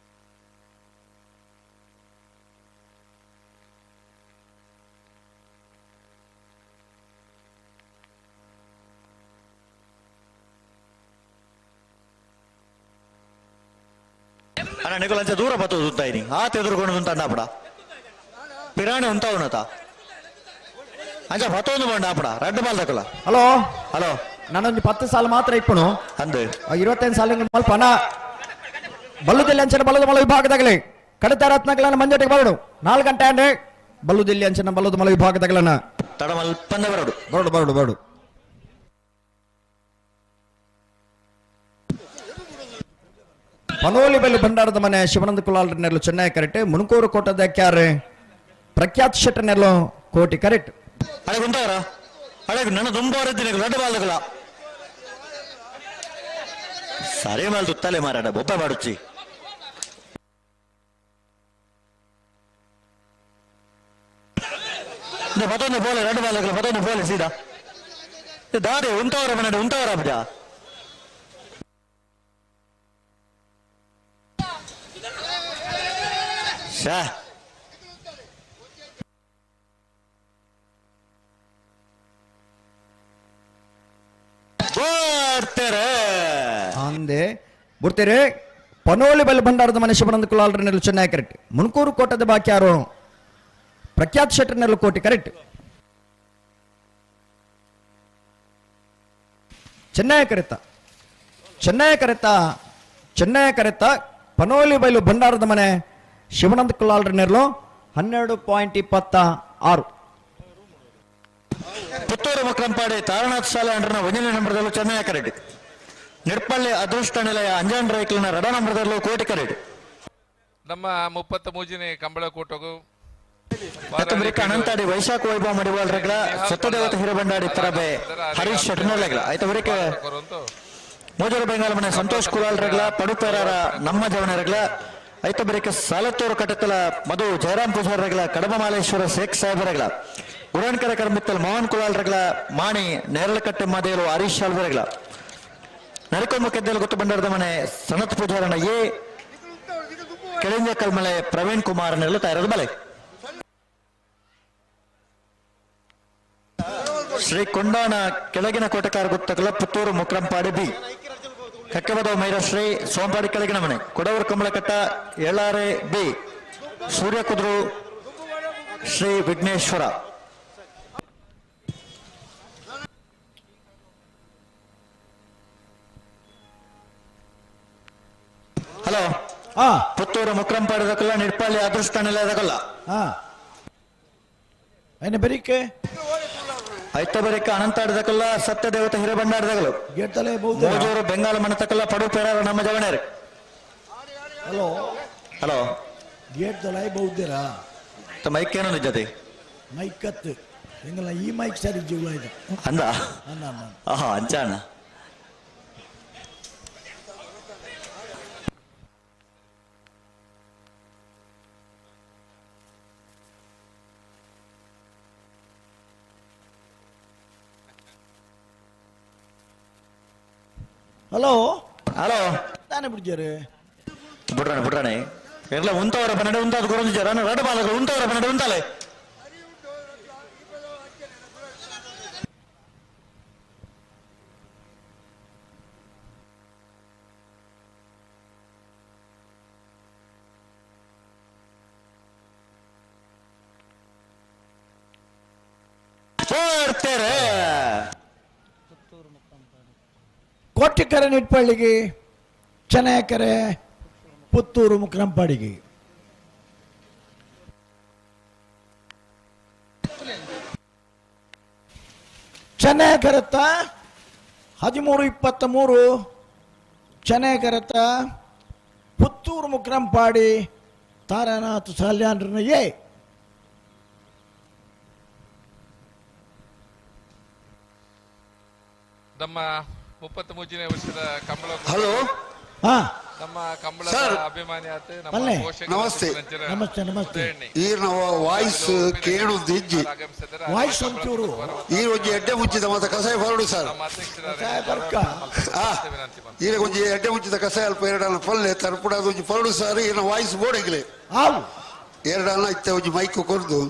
ಅಣ್ಣ ನಿಕುಲ್ ದೂರ ಬತ್ತದು ಉಂತಾಯಿನಿ ಆತ ಎದುರುಕೊಂಡು ಉಂಟ ಅಣ್ಣಾಪಡ ಪಿರಾಣಿ ಉಂತಾವನತ ಅಂಚ ಬತ್ತೊಂದು ಬಂಡ ಆಪಡ ರಡ್ಡು ಬಾಲ್ ತಕಲ. ಹಲೋ ಹಲೋ ನಾನೊಂದು 10 ಸಾಲ ಮಾತ್ರ ಇಪ್ಪನು ಅಂದು 25 ಸಾಲ ಮಲ್ಪ ಅಣ್ಣ ಬಲ್ಲುದಿಲ್ಲಿ ಅಂಚನ ಬಲ್ಲದ ಮಲ ವಿಭಾಗದಾಗಲಿ ಕಡತ ರತ್ನಗಳನ್ನ ಮಂಜಟಿಗೆ ಬರಡು 4 ಗಂಟೆ ಅಂದ್ರೆ ಬಲ್ಲುದಿಲ್ಲಿ ಅಂಚನ ಬಲ್ಲದ ಮಲ ವಿಭಾಗದಾಗಲನ್ನ ತಡಮಲ್ಪಂದ ಬರಡು ಬರಡು ಬರಡು ಬರಡು. ಪನೋಲಿ ಬೈಲು ಭಂಡಾರದ ಮನೆ ಶಿವಾನಂದ ಕುಲಾಲ್ರನ್ನೆರಲು ಚೆನ್ನೈ ಕರೆಕ್ಟ್ ಮುಣಕೂರು ಕೋಟದ ಕ್ಯಾರೆ ಪ್ರಖ್ಯಾತ್ ಶೆಟ್ಟರ್ನೆರಲು ಕೋಟಿ ಕರೆಕ್ಟ್. ಅಡೆ ಗುಂಟವರ ಅಡೆ ನನ್ನ ದುಂಬವರಿದ್ದೀನಿ ದೊಡ್ಡ ಬಾಲ್ದಗಳ ಸರಿ ಮಾಲ್ ತುತ್ತಲೆ ಮಾರಾಟ ಬೊಬ್ಬ ಮಾಡುಚ್ಚಿ. ಮತ್ತೊಂದು ಬೋಲೆ ಎರಡು ಬಾಲ್ದಗಳ ಮತ್ತೊಂದು ಬೋಲೆ ಸೀದಾ ದಾರಿ ಉಂಟವರ ಮನೆ ಉಂಟವರ ಅಬ್ಜ. ಶಾ ಬರ್ತಾರೆ ಅಂದೆ ಬರ್ತಾರೆ. ಪನೋಲಿ ಬಲ್ ಭಂಡಾರದ ಮನೆ ಶಿವನಂದ ಕುಲಾಲ್ರನೆಲ್ಲ ಚೆನ್ನಾಗಿ ಕರೆಕ್ಟ್. ಮುನ್ಕೂರು ಕೋಟದ ಬಾಕಿ ಯಾರು ಪ್ರಖ್ಯಾತ್ ಶೆಟ್ಟರ್ನೆಲ್ಲ ಕೋಟಿ ಕರೆಕ್ಟ್. ಚೆನ್ನೈ ಕರೆತ ಚೆನ್ನೈ ಕರೆತ ಚೆನ್ನೈ ಕರೆತ ಪನೋಲಿ ಬೈಲು ಭಂಡಾರದ ಮನೆ ಶಿವನಂದ ಕುಲಾಲ್ರನೆರ್ಲು 12.26. ಪುತ್ತೂರು ಮಕ್ರಂಪಾಡಿ ತಾರನಾಥ್ ಶಾಲೆ ಅಂಡ್ರನ ಒಂದನೇ ನಂಬರ್ದಲ್ಲೂ ಚೆನ್ನೈ ಕರೆಕ್ಟ್. ನಿಡ್ಪಳ್ಳಿ ಅದೃಷ್ಟ ನಿಲಯ ಅಂಜನ್ ರೈಕ್ಲಿನ ರಡ ನಂಬರ್ದಲ್ಲೂ ಕೋಟಿ ಕರೆಕ್ಟ್. ನಮ್ಮ 33ನೇ ಕಂಬಳ ಕೂಟಗೂ ಅನಂತಾಡಿ ವೈಶಾಖ ವೈಭವ ಮಡಿವಾಳರಗಳ ಸತ್ಯದೇವತ ಹಿರಬಂಡಾಡಿ ಪರಬೆ ಹರೀಶ್ ಶೆಟ್ನರ್ಲಗಳ ಆಯ್ತು ಬರೀಕೆ ಮೋಜೂರು ಬೆಂಗಾಲ ಮನೆ ಸಂತೋಷ್ ಕುಲಾಲ್ರಗಳ ಪಡುಪೇರಾರ ನಮ್ಮ ಜವನರಗಳ ಐತ ಬರೀಕೆ ಸಾಲತ್ತೂರು ಕಟಕಲ ಮಧು ಜಯರಾಮ್ ಪೂಜಾರಗಳ ಕಡಬ ಮಾಲೇಶ್ವರ ಶೇಖ್ ಸಾಹೇಬರಗಳ ಗುರಣ್ಕರ ಕರ್ಮಿತ್ತಲ್ ಮೋಹನ್ ಕುಲಾಲ್ರಗಳ ಮಾಣಿ ನೇರಳಕಟ್ಟೆ ಮಾದೇಲು ಹರೀಶ್ ಶಾಲ್ವರಗಳ ನರಕೊಮ್ಮ ಕೆದ್ದಲು ಗೊತ್ತು ಬಂಡಾರದ ಮನೆ ಸನತ್ ಪೂಜಾರನ ಎ ಕೆಳಂಜ ಕಲ್ಮಲೆ ಪ್ರವೀಣ್ ಕುಮಾರ್ ನೆರಳು ತಯಾರದ ಬಲೆ. ಶ್ರೀ ಕೊಂಡಾಣ ಕೆಳಗಿನ ಕೋಟೆಕಾರ ಗುತ್ತಕಲ ಪುತ್ತೂರು ಮುಕ್ರಂಪಾಡಿ ಬಿ ಕಕ್ಕಬದ ಮೈರಶ್ರೀ ಸೋಂಪಾಡಿ ಕೆಳಗಿನ ಮನೆ ಕೊಡವೂರು ಕಮಲಕಟ್ಟ ಏಳಾರೆ ಬಿ ಸೂರ್ಯಕುದ್ರು ಶ್ರೀ ವಿಘ್ನೇಶ್ವರ. ಹಲೋ, ಪುತ್ತೂರು ಮುಕ್ರಂಪಾಡಿ ದಕಲ್ಲ ನಿಡ್ಪಾಳಿ ಅದೃಷ್ಟ ನಿಲಯದಕಲ್ಲ ಬರೀಕೆ ಐತ ಬರೀಕ ಅನಂತಾಡದಕಲ್ಲ ಸತ್ಯದೇವತೆ ಹಿರೇಬಂಡಾಡದಗಲು ಮೋಜೂರು ಬೆಂಗಾಲ ಮನತಕಲ್ಲ ಪಡು ಪೇರಾರ ನಮ್ಮ ಜವಣೇರು. ಹಲೋ ಹಲೋ, ಗೇಟ್ ತಲೆ ಬಹುದಿರಾ ಮೈಕ್ ಏನೋ ಜೊತೆ ಮೈಕ್ ಕತ್ತು ಎಂಗಲ್ಲ ಈ ಮೈಕ್ ಸರಿ ಜೀವಲ ಇದೆ ಅಂದ ಅಂದ ಆಹಾ ಅಂಚಾಣ. ಹಲೋ ಹಲೋ, ತಾನೇ ಬಿಡ್ಜಾರೆ ಬಿಡ್ರಾಣೆ ಬಿಡ್ರಾಣೆ ಎಲ್ಲ ಉಂತವರ ಬನ್ನಡೆ ಉಂತಾದ ಗುರಂಜಾರ ರಡ ಬಾಲಕರು ಉಂತವರ ಬನ್ನಡೆ ಉಂತಾಲೆ. ಬರ್ತಾರೆ ಕೋಟಿಕರೆ ನಿಟ್ಪಳ್ಳಿಗೆ ಚೆನ್ನಯಕೆರೆ ಪುತ್ತೂರು ಮುಕ್ರಂಪಾಡಿಗೆ. ಚೆನ್ನಯಕರತ್ತ 13.23 ಚೆನ್ನಯಕರತ್ತ ಪುತ್ತೂರು ಮುಕ್ರಂಪಾಡಿ ತಾರಾನಾಥ್ ಸಾಲ್ಯಾನ್ರನ್ನ ಎ ನಮ್ಮ 33ನೇ ವರ್ಷದ ಕಂಬಳ. ಹಲೋ, ನಮ್ಮ ಕಂಬಳದ ಅಭಿಮಾನಿ ಆತ ನಮ್ಮ ಪೋಷಕ ನಮಸ್ತೆ ನಮಸ್ತೆ ನಮಸ್ತೆ. ಈ ನಾವು ವಾಯ್ಸ್ ಕೇಳುದು ಇಜ್ಜಿ ವಾಯ್ಸ್ ಒಂಚೂರು ಈ ಒಂಜಿ ಎಡ್ಡೆ ಮುಚ್ಚಿದ ಮತ್ತೆ ಕಸಾಯ ಬರಡು ಸರ್. ಈಗ ಒಂಜಿ ಎಡ್ಡೆ ಮುಚ್ಚಿದ ಕಸಾಯ ಅಲ್ಪ ಎರಡನ್ನ ಪಲ್ಲೆ ತರ್ಪುಡಾದ ಒಂಜಿ ಪರಡು ಸರ್. ಈನ ವಾಯ್ಸ್ ಬೋರ್ಡ್ ಎರಡನ್ನ ಇತ್ತ ಒಂಜಿ ಮೈಕ್ ಕೊರ್ದು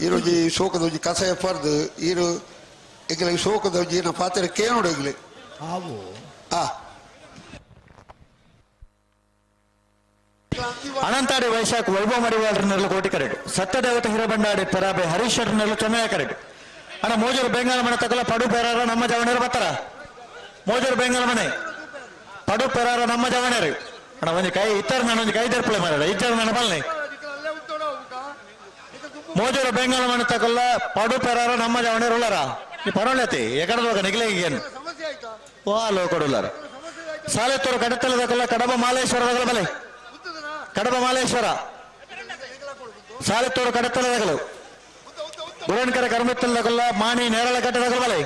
ಈರೊಂಜಿ ಶೋಕದ ಒಂಜಿ ಕಸಾಯ ಪರ್ದು ಈರು ಎಂಗ್ಲೆ ಶೋಕದ ಒಂಜಿ ಈನ ಪಾತ್ರೆ ಕೇನುಡು ಎಂಗ್ಲೆ. ಅನಂತಾಡಿ ವೈಶಾಖ ವೈಭವ ಮಡಿವಾಳರನ್ನೆಲ್ಲ ಕೋಟಿ ಕರೆಕ್ಟ್. ಸತ್ಯದೇವತೆ ಹಿರಬಂಡಾಡಿ ಪರಾಬೆ ಹರೀಶ್ ಶೆಟ್ಟರ್ನೆಲ್ಲ ಚೆನ್ನಯ್ಯ ಕರೆಕ್ಟ್. ಅಣ್ಣ ಮೋಜೂರು ಬೆಂಗಾಲ ಮನೆ ತಕಲ ಪಡು ಪೆರಾರ ನಮ್ಮ ಜವಣೇರು ಬರ್ತಾರ. ಮೋಜೂರು ಬೆಂಗಾಲ ಮನೆ ಪಡು ಪೆರಾರ ನಮ್ಮ ಜವಣೇರು. ಅಣ್ಣ ಒಂಜಿ ಕೈ ಇತ್ತರ ನಾನು ಒಂಜಿ ಕೈ ದರ್ಪಲೆ ಮಾರ ಇತ್ತರ ನನ್ನ ಬಲ್ನೆ. ಮೋಜೂರು ಬೆಂಗಾಲ ಮನೆ ತಕಲ್ಲ ಪಡು ಪೆರಾರ ನಮ್ಮ ಜವಣೇರು ಉಳ್ಳಾರ. ನೀ ಪರವಳ್ಳತಿ ಎಕಡದೋಗ ನಿಗಲೇ ಏನು ವಾ ಲೋಕಡುಲ್ಲಾರ. ಸಾಲೆತ್ತೂರು ಕಡತಲದಕಲ್ಲ ಕಡಬ ಮಾಲೇಶ್ವರದಗಲ ಬಲೆ ಕಡಬ ಮಾಲೇಶ್ವರ ಸಾಲೆತ್ತೂರು ಕಡತಲದಗಲು ಗುರಣ್ಕರ ಕರ್ಮಿತ್ತಲದಗಲ್ಲ ಮಾಣಿ ನೇರಳ ಕಟ್ಟದಗಲ ಬಲೆ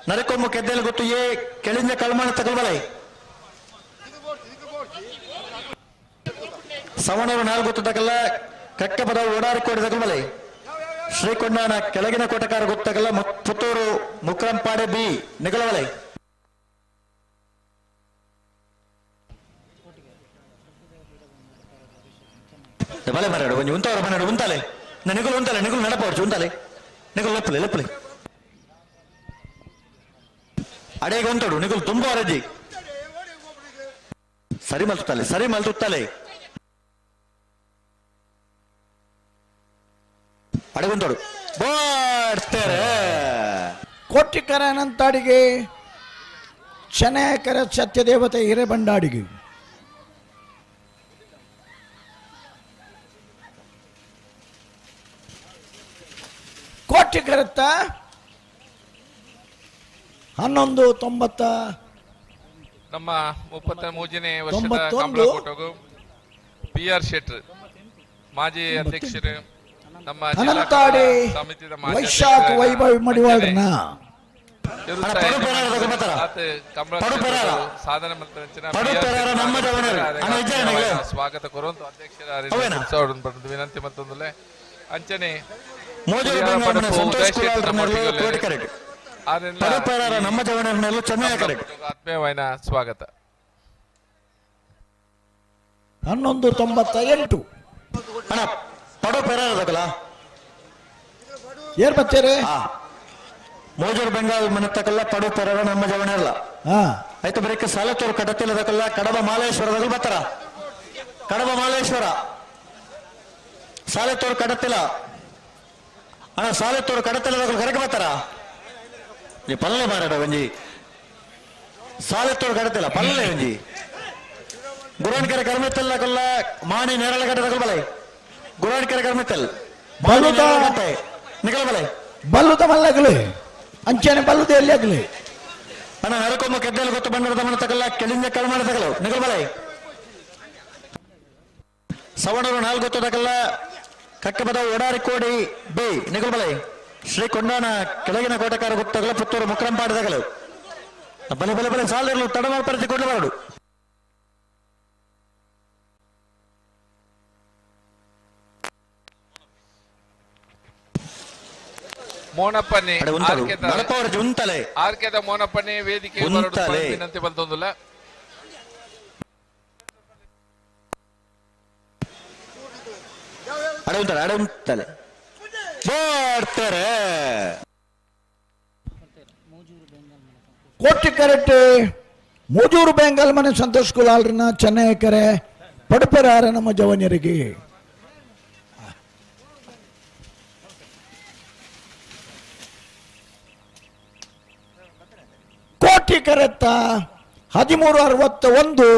ನರಕೊಮ್ಮು ಕೆದ್ದೆಲ್ ಗೊತ್ತು ಎ ಕೆಳಿಂಜ ಕಲ್ಮಾಣ ತಗಲ್ ಬಲೆ ಸವಣೂರು ನಾಲ್ಕು ಗೊತ್ತದಗಲ್ಲ ಕಕ್ಕಪದ ಓಡಾರಿಕೋಡಿ ತಗಲ್ ಬಲೆ ಶ್ರೀಕೊಂಡಾನ ಕೆಳಗಿನ ಕೋಟಕಾರ ಗೊತ್ತಗಲ್ಲ ಪುತ್ತೂರು ಮುಕ್ರಂಪಾಡೆ ಬಿ ನಿಗಲವಲೆ. ಬಲೆ ಮರಾಡು ಒಂಜಿ ಉಂತವರ ಮನಾಡು ಉಂತಾಲೆ ನಿಗುಲು ಉಂತಾಲೆ ನಿಗುಲು ನಡಪವರ್ಚು ಉಂತಾಲೆ ನಿಗುಲು ಲೆಪ್ಪಲೆ ಲೆಪ್ಪಲೆ ಅಡೇಗೆ ಉಂಟಡು ನಿಗುಲು ತುಂಬ ಅರಜಿ ಸರಿ ಮಲ್ತುತ್ತಾಲೆ ಸರಿ ಮಲ್ತುತ್ತಾಲೆ ಅಡಗುಂತೋಡು ಬೋಡ್ತೇರೆ ಕೋಟಿಕರ ಅನಂತಾಡಿಗೆ ಶನೇಕರ ಸತ್ಯದೇವತೆ ಹಿರೇಬಂಡಾಡಿಗೆ ಕೋಟಿಕರತ್ತ 11.90 ನಮ್ಮ 33ನೇ ವರ್ಷದ ಕಂಬಳ ಕೂಟಗೂ ಪಿ ಆರ್ ಶೆಟ್ರ್ ಮಾಜಿ ಅಧ್ಯಕ್ಷರು ನಮ್ಮ ಅನಂತಾಡಿ ಸಮಿತಿದ ಮಾಜಿ ವೈಶಾಖ ವೈಭವ್ ಮಡಿವಾಳರನ್ನ ಸಾಧನೆ ಸ್ವಾಗತ ಕೊರುವಂತ ಅಧ್ಯಕ್ಷರ ವಿನಂತಿ ಮತ್ತೊಂದಲೆ ಅಂಚನೆ ಆತ್ಮೀಯವಾದ ಸ್ವಾಗತ. 11.98 ಪಡು ಪೆರಾರದಕಲ ಏರ್ ಬತ್ತೀರಿ ಮೋಜೂರು ಬೆಂಗಾಲ್ ಮನತ್ತಕಲ್ಲ ಪಡು ಪೆರಾರ ನಮ್ಮ ಜವಣಲ್ಲ ಆಯ್ತು ಬರೀಕ ಸಾಲತೂರು ಕಡತಿಲ್ಲದಕಲ್ಲ ಕಡಬ ಮಾಲೇಶ್ವರದಾಗ ಬತ್ತಾರ ಕಡಬ ಮಾಲೇಶ್ವರ ಸಾಲತೂರು ಕಡತಿಲ್ಲ ಅಣ್ಣ ಸಾಲತೂರು ಕಡತಿಲ್ಲದಾಗ ಕರೆಗೆ ಬರ್ತಾರ ನೀ ಪಲ್ಲೆ ಮಾರಾಟ ಒಂಜಿ ಸಾಲತೂರು ಕಡತಿಲ್ಲ ಪಲ್ಲೆ ಒಂಜಿ ಗುರಾಣ್ಕೆರೆ ಕರ್ಮೆತ್ತಲ್ಲ ಮಾಣಿ ನೇರಳಗಟ್ಟೆ ಬಲೆ ಗುರಾಣ್ಕೆರೆ ಕರ್ಮೆತ್ತಲ್ ನಿಗಲ ಬಲೆ ಬಲ್ಲುದ ಮಲ್ಲಗಲಿ ಅಂಚನೆ ಬಲ್ಲುದ ಎಲ್ಲಿ ಆಗಲಿ ಅಣ್ಣ ನರಕೊಮ್ಮ ಕೆದ್ದಲು ಗೊತ್ತು ಬಂಡದ ಮನ ತಗಲ್ಲ ಕೆಳಿಂದ ಕಳ್ಮಾಡ ತಗಲು ನಿಗಲ ಬಲೆ ಸವಣರು ನಾಲ್ಕು ಗೊತ್ತು ತಗಲ್ಲ ಕಕ್ಕಬದ ಒಡಾರಿ ಕೋಡಿ ಬಿ ನಿಗಲ ಬಲೆ ಶ್ರೀ ಕೊಂಡಾಣ ಕೆಳಗಿನ ಕೋಟಕಾರ ಗೊತ್ತಗಲ ಪುತ್ತೂರು ಮುಕ್ರಂಪಾಡಿ ತಗಲು ಬಲೆ ಬಲೆ ಬಲೆ ಸಾಲಿರಲು ತಡ ಪರಿಸ್ಥಿತಿ ಕೊಡಬಾರದು. ಮೋನಪ್ಪನೆ ಆರ್ಕೆದ ಮೋನಪ್ಪನೆ ವೇದಿಕೆ ವಿನಂತಿ ಬಂತೊಂದಿಲ್ಲ. ಕೋಟಿ ಕರೆಕ್ಟ್ ಮೂಜೂರು ಬೆಂಗಾಲ್ ಮನೆ ಸಂತೋಷ್ ಕುಲಾಲ್ರನ್ನ ಚೆನ್ನೈ ಕರೆ ಪಡುಪೆರಾರ ನಮ್ಮ ಜವನ್ಯರಿಗೆ ಕೋಟಿ ಕರೆತ್ತ 13.61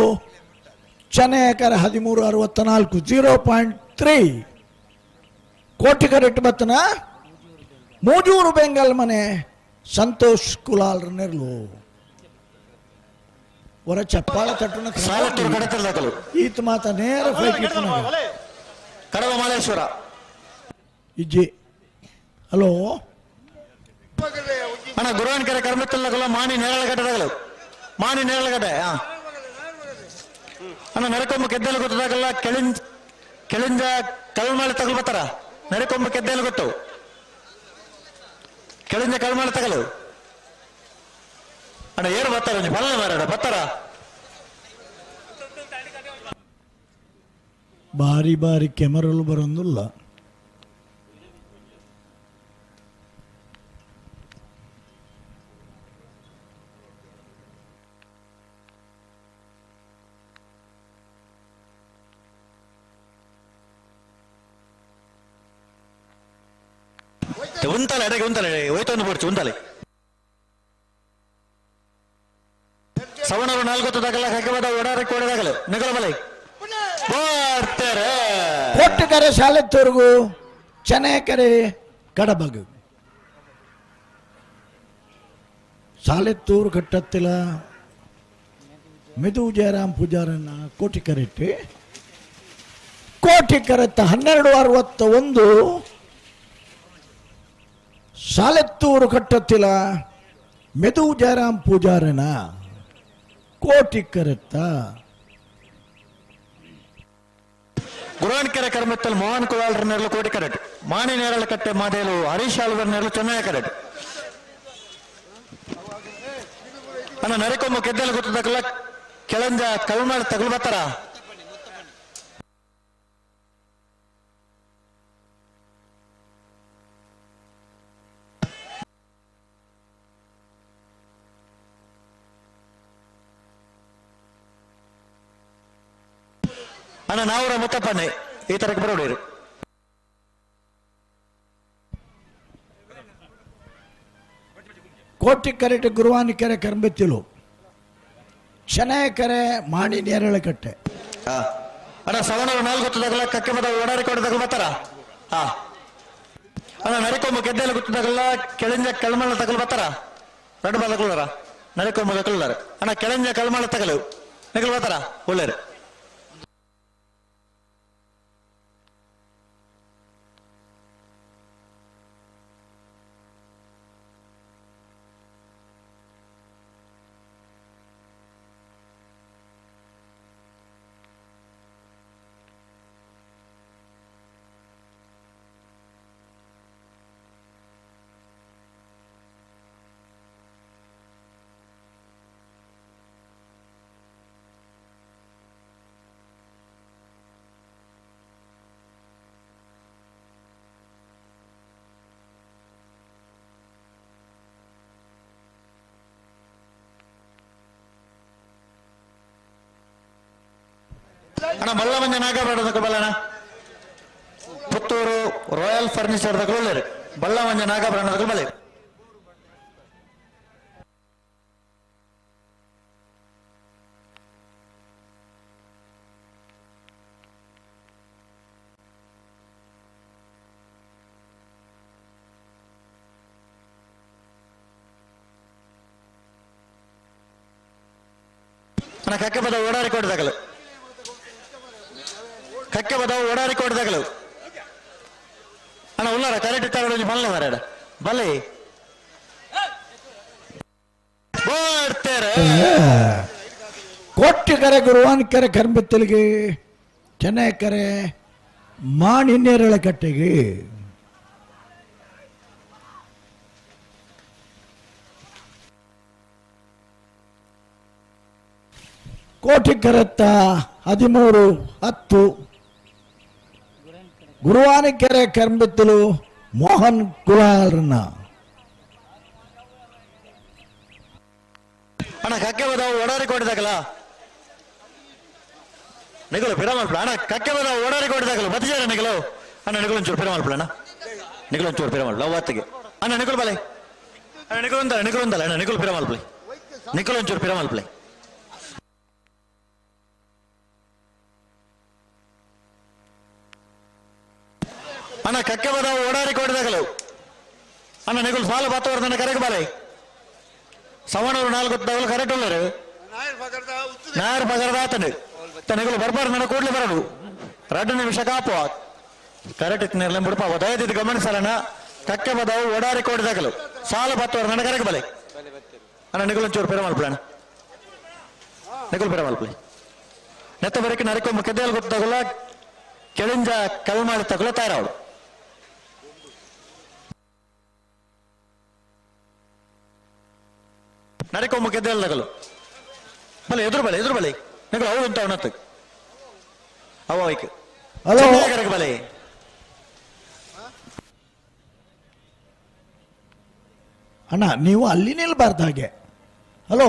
ಚೆನ್ನೈಕರ 13.64 0.3 ಕೋಟಿ ಕರೆಕ್ಟ್ ಬತ್ತನ ಮೂಜೂರು ಬೆಂಗಾಲ್ ಮನೆ ಸಂತೋಷ್ ಕುಲಾಲ್ ನೆರಳು ಹೊರ ಚಪ್ಪಾಳ ತಟ್ಟುನ ಈತ ಮಾತ ನೇರ ಫೈಟ್ ಕಡವ ಮಾಲೇಶ್ವರ ಇಜ್ಜಿ ಹಲೋ ಅಣ್ಣ ಗುರುವನ್ಕೆರೆ ಕರ್ಮತ್ತಲ್ಲ ಮಾಣಿ ನೇರಳಗಟ್ಟೆದಾಗಲು ಮಾಣಿ ನೇರಳಗಟ್ಟೆ ಅಣ್ಣ ನರಕೊಂಬ ಕೆದ್ದಲು ಗೊತ್ತದಾಗಲ್ಲ ಕೆಳಿಂಜ ಕೆಳಿಂಜ ಕಲ್ಮಾಳೆ ತಗಲು ಬರ್ತಾರ ನರಕೊಂಬ ಕೆದ್ದಲು ಗೊತ್ತು ಕೆಳಿಂಜ ಕಲ್ಮಾಳೆ ತಗಲು ಅಣ್ಣ ಏರು ಬರ್ತಾರ ಒಂಜಿ ಬಲ್ಲ ಮಾರಾಡ ಬರ್ತಾರ ಬಾರಿ ಬಾರಿ ಕೆಮರಲು ಬರೋದಿಲ್ಲ. ಉಂತಲೆ ಅಡೆಗೆ ಉಂತಲೆ ಹೋಯ್ತೊಂದು ಬೋಡ್ಚು ಉಂತಲೆ ಸವಣರು ನಾಲ್ಕು ದಾಖಲ ಕಕ್ಕಬದ ಒಡಾರೆ ಕೋಡೆ ನಿಗಲ ಬಲೆ ಬರ್ತಾರೆ ಕೊಟ್ಟುಕರೆ ಶಾಲೆತ್ತವರೆಗೂ ಚೆನ್ನೈಕರೆ ಕಡಬಗು ಸಾಲೆತ್ತೂರು ಕಟ್ಟತ್ತಿಲ ಮೆದು ಜಯರಾಮ್ ಪೂಜಾರನ್ನ ಕೋಟಿ ಕರೆಟ್ಟಿ ಕೋಟಿ ಕರೆತ್ತ 12.61 ಸಾಲೆತ್ತೂರು ಕಟ್ಟತ್ತಿಲ ಮೆದು ಜಯರಾಮ್ ಪೂಜಾರನ ಕೋಟಿ ಕರೆತ್ತ ಗುರಾಣ್ಕೆರೆ ಕರ್ಮತ್ತಲ್ ಮೋಹನ್ ಕುಲಾಲ್ರ ನೆರಳು ಕೋಟಿ ಕರೆಟ್ ಮಾಣಿ ನೇರಳ ಕಟ್ಟೆ ಮಾದೇಲು ಹರೀಶ್ ಆಲ್ವರ್ ನೆರಳು ಚೆನ್ನಯ್ಯ ಕರೆಟ್ ಅಣ್ಣ ನರಕೊಮ್ಮ ಕೆದ್ದಲು ಗೊತ್ತದಕ್ಕಲ್ಲ ಕೆಳಂಜ ಕಲ್ಮಾಳ ತಗಲು ಬರ್ತಾರ. ಅಣ್ಣ ನಾವೂರ ಮುತ್ತಪ್ಪಣ್ಣೆ ಈ ತರಕ್ಕೆ ಬರೋಡಿರು. ಕೋಟಿಕೆರೆ ಗುರುವಾನಿಕೆರೆ ಕರಂಬೆತ್ತಿಲು, ಶನಾಯಕೆರೆ ಮಾಣಿ ನೇರಳಕಟ್ಟೆ. ಅಣ್ಣ ಸವಣೂರು ನಾಲ್ಕು ಗೊತ್ತದಾಗಲ್ಲ, ಕಕ್ಕೆ ಬದ ಒಡಾರಿ ಕೊಡದಾಗ ಬರ್ತಾರ. ಹಾ ಅಣ್ಣ ನರಿಕೊಂಬ ಗೆದ್ದೆಲ್ಲ ಗೊತ್ತದಾಗಲ್ಲ, ಕೆಳಂಜ ಕಲ್ಮಳ ತಗಲು ಬರ್ತಾರ. రెండు ಬಾಲ್ ತಗೊಳ್ಳಾರ, ನರಿಕೊಂಬ ತಗೊಳ್ಳಾರ. ಅಣ್ಣ ಕೆಳಂಜ ಕಲ್ಮಳ ತಗಲು ನಿಗಲ್ ಬರ್ತಾರ ಒಳ್ಳೇರು. ಅಣ್ಣ ಮಲ್ಲಮಂಜ ನಾಗಬೇಡ ಬಲ್ಲಣ್ಣ, ಪುತ್ತೂರು ರಾಯಲ್ ಫರ್ನಿಚರ್ ತಗೊಳ್ಳೇರಿ. ಬಲ್ಲಮಂಜ ನಾಗಭರಣ ಬಲೆ. ಅಣ್ಣ ಕಕ್ಕೆ ಬದ ಓಡಾರಿ ಕೊಡ್ದಾಗಲು, ಕಕ್ಕೆ ಬದವು ಓಡಾರಿ ಕೊಡ್ದಾಗಲು. ಅಣ್ಣ ಉಲ್ಲಾರ ಕರೆಕ್ಟ್ ತಗೊಂಡು ಬಲ್ಲ ಮಾರಾಡ ಬಲೆ ಬರ್ತಾರೆ. ಕೋಟಿಕೆರೆ ಗುರುವಾನಕೆರೆ ಕರಂಬೆತ್ತಲಿಗೆ, ಚೆನ್ನೈಕೆರೆ ಮಾಣಿ ನೇರಳಕಟ್ಟೆಗೆ. ಕೋಟಿಕೆರೆತ್ತ 13-10, ಗುರುವಾನಕೆರೆ ಕರಂಬೆತ್ತಲು ಮೋಹನ್ ಕುಲಾಲ್ರನ್ನ. ಅಣ್ಣ ಕಕ್ಕೆ ಬದವು ಓಡಾರಿ ಕೊಡಿದಾಗಲ್ಲ ನಿಗಲು ಪಿರಮಲ್ಪಲ. ಅಣ್ಣ ಕಕ್ಕೆ ಬದವು ಓಡಾರಿ ಕೊಡಿದಾಗಲು ಬತ್ತಿಜಾರ ನಿಗಲು. ಅಣ್ಣ ನಿಗಲು ಒಂಚೂರು ಪಿರಮಲ್ಪಲ. ಅಣ್ಣ ನಿಗಲು ಒಂಚೂರು ಪಿರಮಲ್ಪಲ ಅವತ್ತಿಗೆ. ಅಣ್ಣ ನಿಗಲು ಬಲೆ. ಅಣ್ಣ ನಿಗಲು ಒಂದಲ್ಲ, ನಿಗಲು ಒಂದಲ್ಲ. ಅಣ್ಣ ನಿಗಲು ಪಿರಮಲ್ಪಲೆ, ನಿಗಲು ಒಂಚೂರು ಪಿರಮಲ್ಪಲೆ. ಅಣ್ಣ ಕಕ್ಕೆ ಬದವು ಓಡಾರಿ ಕೊಡಿದಾಗಲು. ಅಣ್ಣ ನಿಗಲು ಸಾಲ ಬಾತವರ್ದನ್ನ ಕರೆಗೆ ಬಲೆ. ಸವಣೂರು ನಾಲ್ಕು ತಗಲು ಕರೆಕ್ಟ್ ಉಳ್ಳರು. ನಾಯರ್ ಪಗರದ ಆತನು ನಿಗಲು ಬರ್ಬಾರ್ದು. ನನ್ನ ಕೂಡ್ಲಿ ಬರಡು 2 ನಿಮಿಷ ಕಾಪು ಕರೆಕ್ಟ್ ಇತ್ತು ಬಿಡಪ. ದಯದಿದ್ದು ಗಮನಿಸಲಣ್ಣ. ಕಕ್ಕೆ ಬದವು ಓಡಾರಿ ಕೊಡಿದಾಗಲು ಸಾಲ ಬಾತವರ್ ನನ್ನ ಕರೆಗೆ ಬಲೆ. ಅಣ್ಣ ನಿಗಲು ಒಂಚೂರು ಪಿರಮಲ್ಪಲ. ಅಣ್ಣ ನಿಗಲು ಪಿರಮಲ್ಪಲೆ. ನೆತ್ತ ಬರಕ್ಕೆ ನರಿಕೊಂಬ ಕೆದ್ದೆಲ್ ಗೊತ್ತಾಗಲ್ಲ, ಕೆಳಿಂಜ ಕಲ್ಮಾಡಿ ತಗಲ ತಯಾರವಳು. ನರಿಕೊಂಬ ಗೆದ್ದೆಲ್ ತಗಲು ಬಲೆ ಎದುರು ಬಲೆ, ಎದುರು ಬಲೆ ನಿಗಲು ಅವು ಉಂಟು ಅವನತ್ತು ಅವ ಐಕ್ ಬಲೆ. ಅಣ್ಣ ನೀವು ಅಲ್ಲಿ ನಿಲ್ಬಾರ್ದು ಹಾಗೆ. ಹಲೋ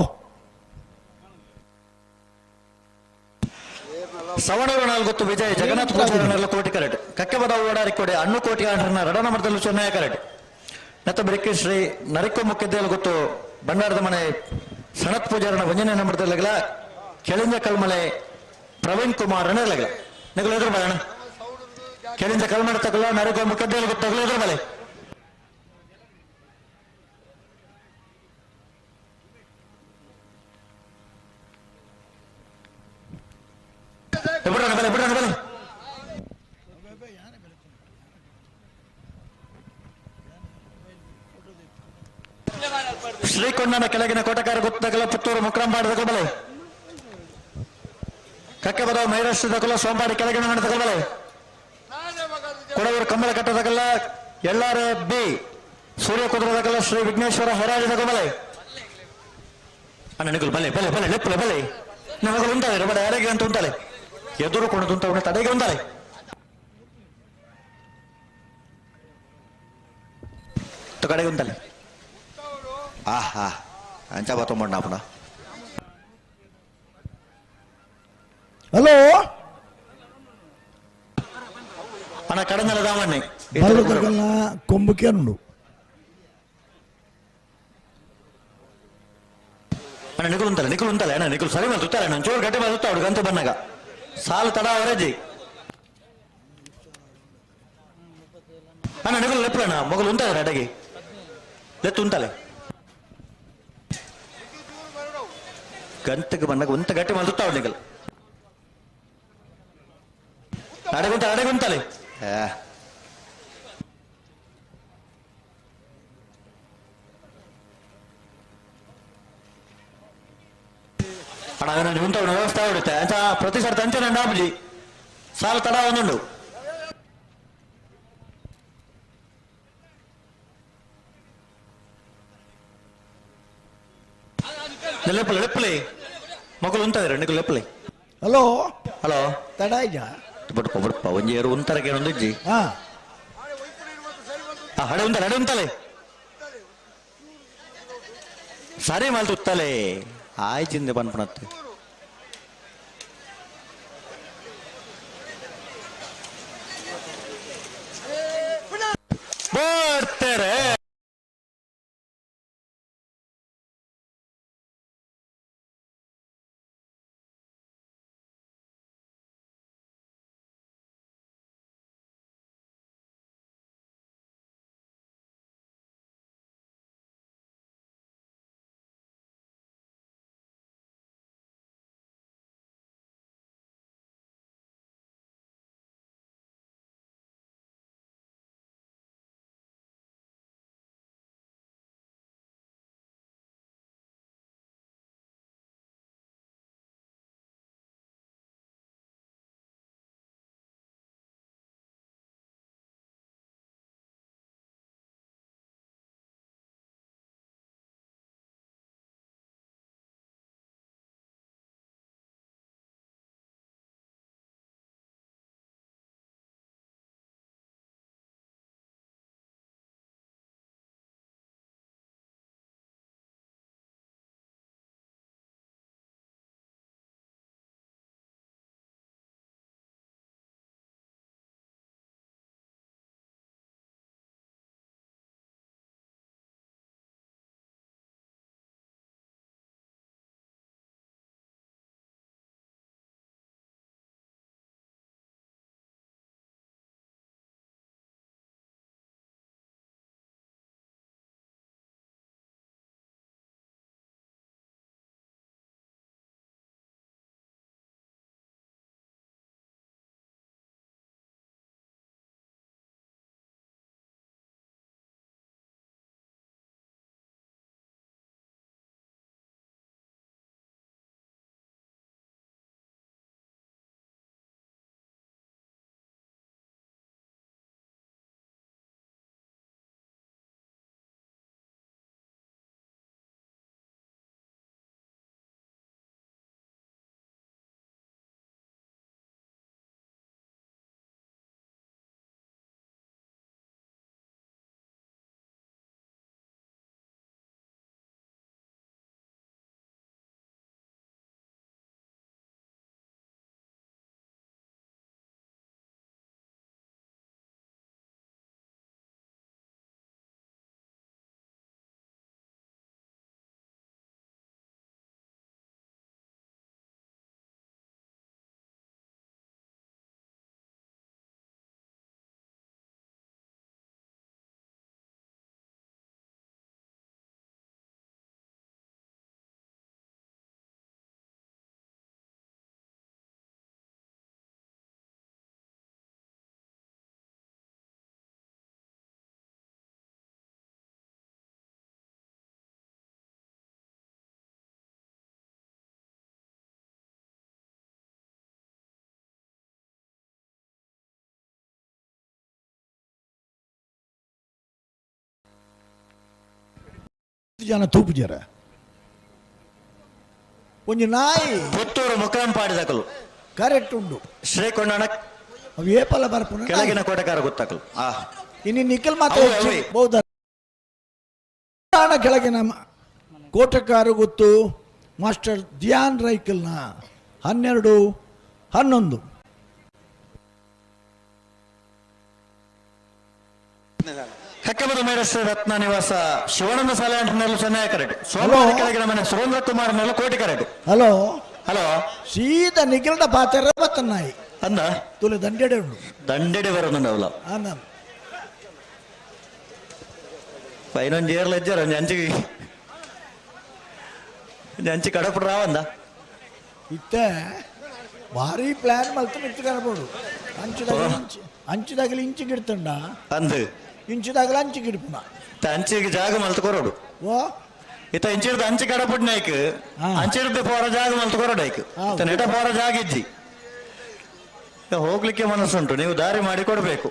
ಸವಣೂರು ನಾಲ್ಗೊತ್ತು ವಿಜಯ್ ಜಗನ್ನಾಥ ಪೂಜಾರನೆಲ್ಲ ಕೋಟಿ ಕರೆಟ್. ಕಕ್ಕೆ ಬದವು ಓಡಾರಿ ಕೊಡೆ ಅಣ್ಣು ಕೋಟಿ ಆಂಡ್ರನ್ನ ರಡನ ಮರದಲ್ಲೂ ಚೆನ್ನಯ ಕರೆಟ್. ನತ್ತ ಬೆರಕೆ ಶ್ರೀ ನರಿಕೊ ಮುಖ್ಯದೇಲ್ ಗೊತ್ತು ಭಂಡಾರದ ಮನೆ ಸಣತ್ ಪೂಜಾರನ ವಂಜನೆ ನಂಬರ್ದಲ್ಲಗಲ ಕೆಳಿಂಜ ಕಲ್ಮಲೆ ಪ್ರವೀಣ್ ಕುಮಾರ್ ಅಣ್ಣಲಗಲ ನಿಗಲು ಎದುರು ಬಲೆ. ಅಣ್ಣ ಕೆಳಿಂಜ ಕಲ್ಮಲೆ ತಗಲ ನರಿಕೊ ಮುಖ್ಯದೇಲ್ ಗೊತ್ತು ತಗಲ ಎದುರು ಬಲೆ. ಬಿಡೋಣ ಬಲೆ, ಬಿಡೋಣ ಬಲೆ. ಶ್ರೀಕೊಂಡನ ಕೆಳಗಿನ ಕೋಟಕಾರ ಗೊತ್ತಗಲ ಪುತ್ತೂರು ಮುಕ್ರಂಪಾಡ ತಗೊಬಲೆ. ಕಕ್ಕೆ ಬದವು ಮಹಾರಾಷ್ಟ್ರ ತಗೊಲ್ಲ ಸೋಂಬಾರಿ ಕೆಳಗಿನ ಮನೆ ತಗೊಬಲೆ. ಕೊಡಗೂರು ಕಂಬಳ ಕಟ್ಟದಗಲ್ಲ ಎಲ್ಲಾರ ಬಿ ಸೂರ್ಯ ಕುದುರದಗಲ್ಲ ಶ್ರೀ ವಿಘ್ನೇಶ್ವರ ಹೊರಾಜಿ ತಗೊಬಲೆ. ಅಣ್ಣ ನಿಗಲು ಬಲೆ ಬಲೆ ಬಲೆ ಲೆಪ್ಪಲೆ ಬಲೆ. ನಮಗಲು ಉಂಟಾಳೆ ಬಡ ಯಾರಿಗೆ ಅಂತ ಉಂಟಾಳೆ ಎದುರು ಕೊಂಡು ಉಂಟ ತಡೆಗೆ ಉಂಟಾಳೆ. ಕಡೆಗೆ ಉಂಟಾಳೆ. ಆಹಾ ಅಂಚ ಬತ್ತೊಂಬಣ್ಣ ಪುನಃ. ಹಲೋ ಅಣ್ಣ ಕಡಂದಲ ದಾಮಣ್ಣೆ ಬಲ್ಲದಗಲ್ನ ಕೊಂಬುಕೇನುಂಡು ಅಣ್ಣ ನಿಕುಲು ಉಂತಲ್ಲ ನಿಕುಲು ಉಂತಲ್ಲ ಅಣ್ಣ ನಿಕುಲು ಸರಿ ಮೇಲೆ ತುತ್ತಾರೆ ಅಣ್ಣ ಚೂರು ಗಟ್ಟಿ ಮೇಲೆ ತುತ್ತ ಅವಡು ಗಂತ ಬನ್ನಾಗ ಸಾಲು ತಡ ಅವರಜ್ಜಿ ಅಣ್ಣ ನಿಕುಲು ಲೆಪ್ಪಲಣ್ಣ ಮೊಗಲು ಉಂತಾದ್ರೆ ಅಡಗಿ ಲೆತ್ತು ಉಂತಲೆ ಗಂತಕ್ಕೆ ಬಂದಾಗ ಉಂತ ಗಟ್ಟಿ ಮೇಲೆ ತುತ್ತ ಅವಡು ನಿಕಲ್ ಅಡಗುಂತ ಅಡಗುಂತಲೆ ಅಣ್ಣ ಅವನ ಉಂಟವನ ವ್ಯವಸ್ಥೆ ಆಗುತ್ತೆ ಅಂತ ಪ್ರತಿ ಸರ್ತಿ ಅಂಚನೆ ಡಾಬ್ಜಿ ಸಾಲ ತಡ ಒಂದುಂಡು ಲೆಪ್ಪಲೆ ಲೆಪ್ಪಲೆ ಮಕ್ಕಳು ಉಂತಾದ್ರೆ ನಿಕುಲು ಲೆಪ್ಪಲೆ ಹಲೋ ಹಲೋ ತಡ ಇಜ ಬಡ್ಪ ಬಡ್ಪ ಒಂಜಿ ಏರು ಉಂತರಕ್ಕೆ ಒಂದು ಇಜ್ಜಿ ಹಾ ಹಡೆ ಉಂತಲೆ ಹಡೆ ಉಂತಲೆ ಸರಿ ಮಾಲ್ ತುತ್ತಲೆ ಆಯ್ಚಿಂದೆ ಪನ್ಪಣತ್ತೆ ಬರ್ತಾರೆ ಜನ ತೂಪುಜರ ಒಂಜಿ ನಾಯಿ ಪುತ್ತೂರು ಮುಕ್ರಂಪಾಡಿದಕಲು ಕರೆಕ್ಟ್ ಉಂಡು ಶ್ರೀಕೊಂಡಣ ಅವು ಏಪಲ ಬರ್ಪುನ ಕೆಳಗಿನ ಕೋಟೆಕಾರ ಗೊತ್ತಾಕಲು ಆ ಇನ್ನು ನಿಖಿಲ್ ಮಾತ್ರ ಅವೆ, ಅವೆ. ಬೌದ್ಧ ಕೆಳಗಿನ ಕೋಟೆಕಾರು ಗೊತ್ತು ಮಾಸ್ಟರ್ ಧ್ಯಾನ್ ರೈಕಲ್ನ 12-11. ಕಕ್ಕಬದ ಮೇಡಶ್ರೀ ರತ್ನ ನಿವಾಸ ಶಿವಾನಂದ ಸಾಲೆ ಅಂಟನಲ್ಲಿ ಚೆನ್ನೈ ಕರೆಕ್ಟ್ ಸೋಮವಾರ ಕೆಳಗಿನ ಮನೆ ಸುರೇಂದ್ರ ಕುಮಾರ್ ನೆಲ್ಲ ಕೋಟಿ ಕರೆಕ್ಟ್. ಹಲೋ ಹಲೋ ಸೀದಾ ನಿಖಿಲ್ಡ ಪಾತ್ರ ಬತ್ತನ್ನಾಯಿ ಅಂದ ತುಲೆ ದಂಡೆಡೆ ಉಂಡು ದಂಡೆಡೆ ಬರೋದುಂಡವಲ್ಲ ಅಂದ ಪೈನೊಂದು ಏರ್ಲ ಇಜ್ಜಾರ ಒಂಜಿ ಅಂಚಿ ಅಂಚಿ ಕಡಪುಡು ರಾವಂದ ಇತ್ತೆ ಭಾರಿ ಪ್ಲಾನ್ ಮಲ್ತು ಮಿತ್ತು ಕನಪೋಡು ಅಂಚುದಾಗಲಿ ಇಂಚು ಅಂಚುದಾಗಲಿ ಇಂಚು ಗಿಡ್ತಂಡ ಅಂದು ಇಂಚುದಾಗಲ ಅಂಚು ಗಿಡ್ಪುನ ಅಂಚಿಗೆ ಜಾಗ ಮಲ್ತು ಕೊರೋಡು ಓ ಇತ್ತ ಇಂಚಿಡ್ದು ಅಂಚಿ ಕಡಪುಡ್ ನಾಯ್ಕ್ ಅಂಚಿಡ್ದು ಪೋರ ಜಾಗ ಮಲ್ತು ಕೊರೋಡು ಐಕ್ ಇತ್ತ ನೆಟ ಪೋರ ಜಾಗ ಇಜ್ಜಿ ಹೋಗ್ಲಿಕ್ಕೆ ಮನಸ್ಸುಂಟು, ನೀವು ದಾರಿ ಮಾಡಿ ಕೊಡಬೇಕು.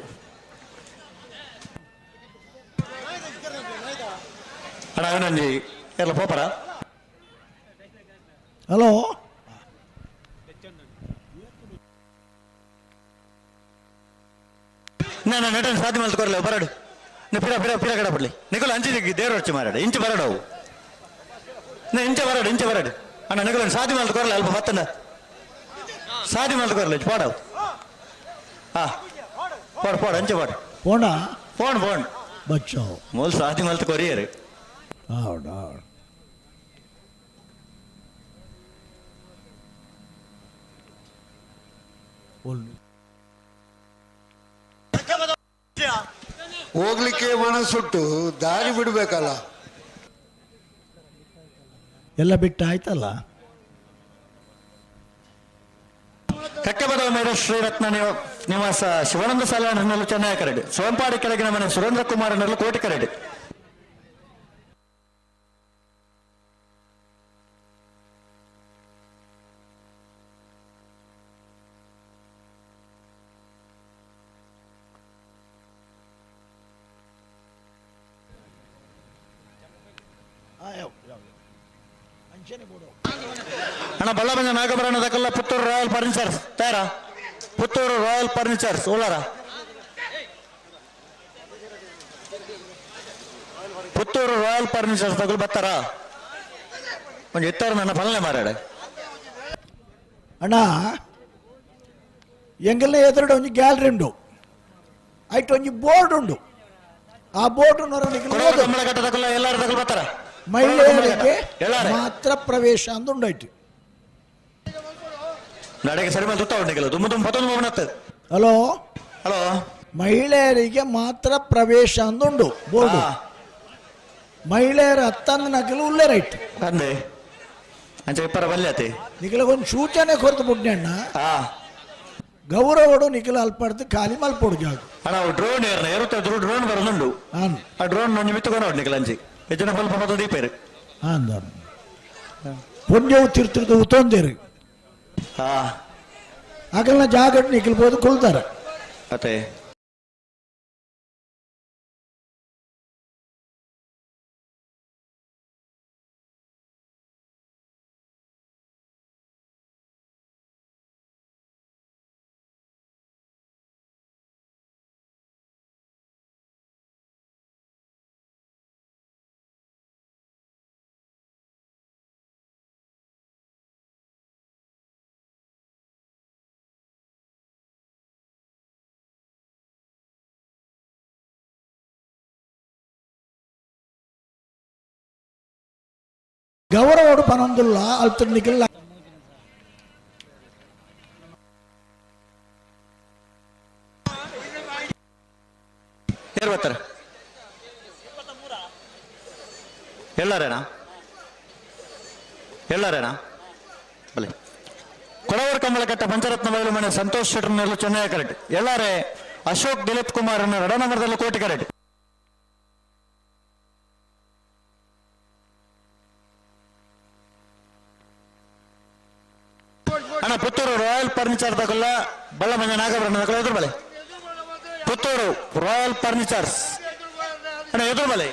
ಅಣ್ಣ ಅವನಂಜಿ ಎಲ್ಲ ಪೋಪರ. ಹಲೋ ನಾನು ನೆಟನ್ ಸಾಧ್ಯ ಮಲ್ತು ಕೊರಲೆ ಬರಡು ನಿ ಪಿರ ಪಿರ ಪಿರ ಕಡ ಬಿಡ್ಲಿ ನಿಕುಲ್ ಅಂಚಿ ದೇವ್ರ ಹೊಚ್ಚಿ ಮಾರಾಡ ಇಂಚು ಬರಡು ಅವು ಇಂಚ ಬರಡು ಇಂಚ ಬರಡು ಅಣ್ಣ ನಿಕುಲ್ ಸಾಧ್ಯ ಮಲ್ತು ಕೊರಲೆ ಅಲ್ಪ ಬತ್ತಂಡ ಸಾಧ್ಯ ಮಲ್ತು ಕೊರಲೆ ಪೋಡವು. ಹಾ ಪೋಡು ಪೋಡು ಅಂಚೆ ಪೋಡು ಪೋಣ ಫೋನ್ ಫೋನ್ ಬಚ್ಚೋ ಮೂಲ ಸಾಧ್ಯ ಮಲ್ತು ಕೊರಿಯರು. ಹೌದು ಹೌದು. ಹೋಗ್ಲಿಕ್ಕೆ ಮನಸ್ಸುಂಟು, ದಾರಿ ಬಿಡ್ಬೇಕಲ್ಲ. ಎಲ್ಲ ಬಿಟ್ಟು ಆಯ್ತಲ್ಲ. ಕಕ್ಕಬದ ಮೇಡ ಶ್ರೀರತ್ನ ನಿವಾಸ ಶಿವಾನಂದ ಸಾಲಾನಲ್ಲೂ ಚೆನ್ನೈ ಕರಡು ಸೋಂಪಾಡಿ ಕೆಳಗಿನ ಮನೆ ಸುರೇಂದ್ರ ಕುಮಾರ್ ನಲ್ಲೂ ಕೋಟಿ ಕರಡು. ಅಣ್ಣ ಬಳ್ಳಬಂಜ ನಾಗಭರಣ ದಕಲ್ಲ ಪುತ್ತೂರು ರಾಯಲ್ ಫರ್ನಿಚರ್ಸ್ ತಯಾರ ಪುತ್ತೂರು ರಾಯಲ್ ಫರ್ನಿಚರ್ಸ್ ಉಳ್ಳಾರ ಪುತ್ತೂರು ರಾಯಲ್ ಫರ್ನಿಚರ್ಸ್ ತಗಲು ಬರ್ತಾರ ಒಂದು ಎತ್ತಾರ ನನ್ನ ಫಲನೆ ಮಾರಾಡ. ಅಣ್ಣ ಎಂಗಲ್ನ ಎದುರುಡೆ ಒಂಜಿ ಗ್ಯಾಲರಿ ಉಂಡು, ಐಟ್ ಒಂಜಿ ಬೋರ್ಡ್ ಉಂಡು. ಆ ಬೋರ್ಡ್ ಎಲ್ಲಾರು ತಗಲು ಬರ್ತಾರ ಮಹಿಳೆಯರಿಗೆ ಮಾತ್ರ ಪ್ರವೇಶ ಅಂತ ಉಂಡಾಯ್ತು. ನಡೆಗೆ ಸರಿ ಮೇಲೆ ತುತ್ತ ಉಂಡಿಲ್ಲ ತುಂಬ ತುಂಬ ಪತ್ತೊಂದು ಮೋನತ್ತು. ಹಲೋ ಹಲೋ ಮಹಿಳೆಯರಿಗೆ ಮಾತ್ರ ಪ್ರವೇಶ ಅಂದುಂಡು ಬೋರ್ಡು. ಮಹಿಳೆಯರ ಹತ್ತಂದು ನಕಲು ಉಲ್ಲೇ ರೈಟ್ ಅಂದೆ ಅಂಚೆ ಇಪ್ಪರ ಬಲ್ಯತೆ ನಿಖಲಗೊಂದು ಸೂಚನೆ ಕೊರತು ಬುಡ್ನೆ ಅಣ್ಣ. ಗೌರವಡು ನಿಖಲ ಅಲ್ಪಡ್ದು ಖಾಲಿ ಮಲ್ಪೊಡು ಜಾಗ. ಅಣ್ಣ ಡ್ರೋನ್ ಏರ್ನ ಏರುತ್ತೆ ಡ್ರೋನ್ ಬರೋದುಂಡು. ಆ ಡ್ರೋನ್ ಒಂಜಿ ಮಿತ್ತುಕೊಂಡು ನಿಖಲ ಅಂಚಿ ಹೆಚ್ಚಿನ ಸ್ವಲ್ಪ ಪತ್ತ ದೀಪೇರು ಅಂದ ಪುಣ್ಯವು ತಿರ್ತಿರ್ದು ಉತ್ತೊಂದೇರು ಆಗಲ್ನ ಜಾಗ ನಿಖಲ್ಬೋದು ಕೊಲ್ತಾರೆ. ಅತ್ತೆ ಗೌರವಡು ಪನೊಂದುಲ್ಲ ಅಲ್ತ ನಿಖಲ್ ಯಾರು ಬರ್ತಾರೆ ಎಲ್ಲಾರೇನಾ ಎಲ್ಲಾರೇನಾ ಬಲೆ ಕೊಡವೂರು ಕಮಲಕಟ್ಟ ಪಂಚರತ್ನ ಬಯಲು ಮನೆ ಸಂತೋಷ್ ಶೆಟ್ಟರ್ನಲ್ಲೂ ಚೆನ್ನೈ ಕರೆಕ್ಟ್ ಎಲ್ಲಾರೇ ಅಶೋಕ್ ದಿಲೀಪ್ ಕುಮಾರ್ ಅನ್ನು ರಡನಮರದಲ್ಲೂ ಕೋಟಿ ಕರೆಕ್ಟ್. ಅಣ್ಣ ಪುತ್ತೂರು ರಾಯಲ್ ಫರ್ನಿಚರ್ ತಗೊಲ್ಲ ಬಳ್ಳಮಂಜ ನಾಗಭರಣ ತಗೊಳ್ಳ ಎದುರು ಬಲೆ ಪುತ್ತೂರು ರಾಯಲ್ ಫರ್ನಿಚರ್ಸ್ ಅಣ್ಣ ಎದುರು ಬಲೆ.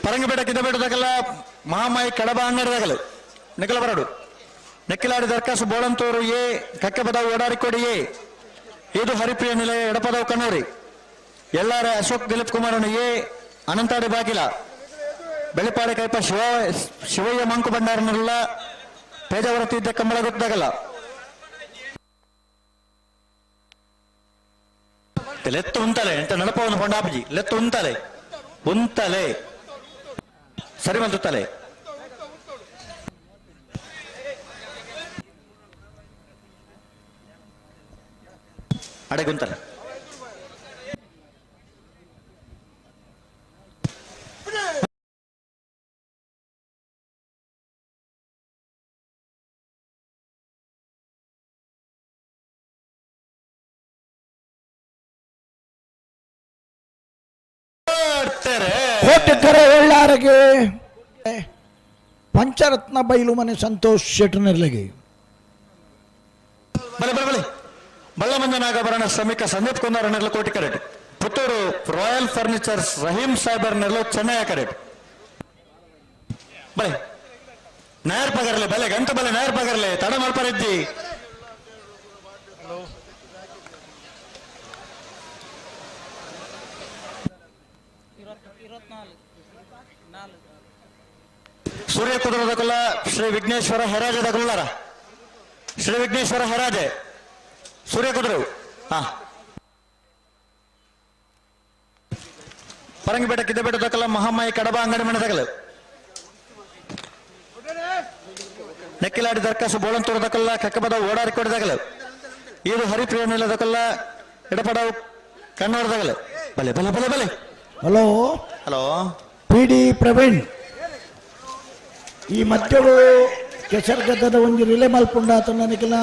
ಪರಂಗಿಪೇಟೆ ಕಿಂದಪೇಟೆ ತಗಲ್ಲ ಮಹಾಮಾಯಿ ಕಡಬ ಅಂಗಡಿ ತಗಲು ನಿಖಲ ಬರಡು ನೆಕ್ಕಿಲಾಡಿ ದರ್ಕಾಸು ಬೋಳಂತೂರು ಎ ಕಕ್ಕೆಪದವು ಓಡಾರಿಕೋಡಿ ಎ ಇದು ಹರಿಪ್ರಿಯ ನಿಲಯ ಎಡಪದವು ಕಣ್ಣೂರಿ ಎಲ್ಲಾರೆ ಅಶೋಕ್ ದಿಲೀಪ್ ಕುಮಾರನ್ ಎ ಅನಂತಾಡಿ ಬಾಗಿಲ ಬೆಳಿಪಾಡಿ ಕೈಪ ಶಿವಯ್ಯ ಮಂಕು ಭಂಡಾರನೆಲ್ಲ ಪೇಜಾವರ ತೀರ್ಥ ಕಂಬಳ ಗೊತ್ತಾಗಲ್ಲ ಲೆತ್ತು ಉಂತಲೆ ಎಂತ ನಡಪವನ್ನು ಕೊಂಡಾಪಜಿ ಲೆತ್ತು ಉಂತಲೆ ಉಂತಲೆ ಸರಿ ಬಂತು ತಲೆ ಅಡೆಗುಂತಲೆ ಕೋಟೆಕರೆ ಎಳ್ಳಾರಿಗೆ ಪಂಚರತ್ನ ಬೈಲು ಮನೆ ಸಂತೋಷ್ ಶೆಟ್ಟನರ್ಲಿಗೆ ಬಲೆ ಬಲೆ ಬಲೆ ಬಳ್ಳಮಂಜ ನಾಗಭರಣ ಶ್ರಮಿಕ ಸಂದೀಪ್ ಕುಮಾರ್ ನೆರಳು ಕೋಟಿ ಕರೆಟ್ ಪುತ್ತೂರು ರಾಯಲ್ ಫರ್ನಿಚರ್ಸ್ ರಹೀಂ ಸಾಹೇಬರ್ ನೆರಳು ಚೆನ್ನೈ ಕರೆಟ್ ಬಲೆ ನಾಯರ್ ಪಗರ್ಲೆ ಬಲೆ ಗಂಟ ಬಲೆ ನಾಯರ್ ಪಗರ್ಲೆ ತಡ ಮಲ್ಪರಿದ್ದಿ ಸೂರ್ಯ ಕುದುರದಕುಲ ಶ್ರೀ ವಿಘ್ನೇಶ್ವರ ಹೆರಾಜದ ಕುಲ್ಲರ ಶ್ರೀ ವಿಘ್ನೇಶ್ವರ ಹೆರಾಜೆ ಸೂರ್ಯ ಕುದುರು ಹಾ ಪರಂಗಿಪೇಟೆ ಕಿದ್ದಪೇಟೆ ದಕ್ಕಲ ಮಹಾಮಾಯಿ ಕಡಬ ಅಂಗಡಿ ಮನೆ ತಗಲು ನೆಕ್ಕಿಲಾಡಿ ದರ್ಕಾಸು ಬೋಳಂತೂರು ದಕ್ಕಲ್ಲ ಕಕ್ಕಬದ ಓಡಾರಿಕೋಡಿ ತಗಲು ಇದು ಹರಿಪ್ರಿಯ ನಿಲದಕ್ಕಲ್ಲ ಎಡಪಡವು ಕಣ್ಣೂರು ತಗಲು ಬಲೆ ಬಲೆ ಬಲೆ ಬಲೆ hello hello P D Praveen ಈ ಮಧ್ಯಡು ಕೆಸರ್ಗದ್ದದ ಒಂಜಿ ರಿಲೇ ಮಲ್ಪುಂಡ ಆತ ನನಗೆಲ್ಲ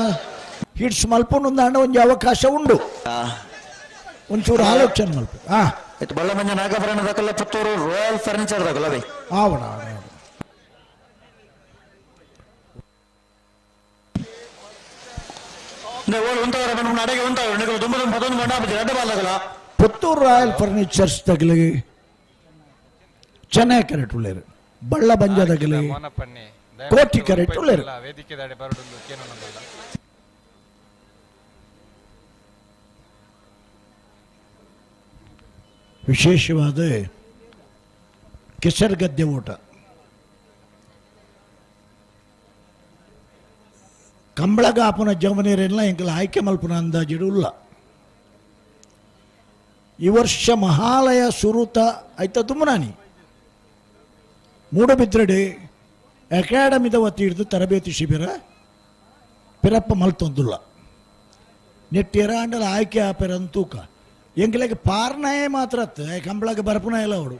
ಹಿಡ್ಸ್ ಮಲ್ಪುಂಡು ಅಂಡ ಒಂಜಿ ಅವಕಾಶ ಉಂಡು ಒಂಚೂರು ಆಲೋಚನೆ ಮಲ್ಪ ಹಾ ಆಯ್ತು ಬಳ್ಳಮಂಜ ನಾಗಭರಣ ದಕ್ಕಲ್ಲ ಪುತ್ತೂರು ರಾಯಲ್ ಫರ್ನಿಚರ್ ದಕ್ಕಲ್ಲ ಬೈ ಆವಣ ಓಳು ಉಂಟವರ ಬಂದು ಅಡೆಗೆ ಉಂಟವರು ನೀವು ತುಂಬ ತುಂಬ ಪದೊಂದು ಮಂಡ ಅಡ್ಡ ಬಾಲಗಲ ಪುತ್ತೂರು ರಾಯಲ್ ಫರ್ನಿಚರ್ಸ್ ತಗಲಿ ಚೆನ್ನೈ ಕರೆಟ್ ಉಳ್ಳೇರು ಬಳ್ಳ ಬಂಜದಗಲಿ ಕೋಟಿ ಕರೆಟ್ ಉಳ್ಳೇರು ವೇದಿಕೆ ದಾಡೆ ಬರಡುಂದು ಕೇನೊಂದಿಲ್ಲ. ವಿಶೇಷವಾದ ಕೆಸರುಗದ್ದೆ ಓಟ ಕಂಬಳಗಾಪುನ ಜವನೀರೆಲ್ಲ ಎಂಕಲ ಆಯ್ಕೆ ಮಲ್ಪುನ ಅಂದಾಜಿಡು ಉಲ್ಲ. ಈ ವರ್ಷ ಮಹಾಲಯ ಸುರುತ ಆಯ್ತ ತುಮ್ಮನಾನಿ ಮೂಡಬಿದ್ರಡಿ ಅಕಾಡೆಮಿದ ವತಿ ಹಿಡಿದು ತರಬೇತಿ ಶಿಬಿರ ಪಿರಪ್ಪ ಮಲ್ತೊಂದುಲ್ಲ ನೆಟ್ಟಿಯರ ಅಂಡಲ ಆಯ್ಕೆ ಆಪೆರ ತೂಕ ಎಂಕಲೆಗೆ ಪಾರ್ನಾಯೇ ಮಾತ್ರ ಅತ್ತ ಕಂಬಳಕ್ಕೆ ಬರಪುನ ಇಲ್ಲ ಅವಡು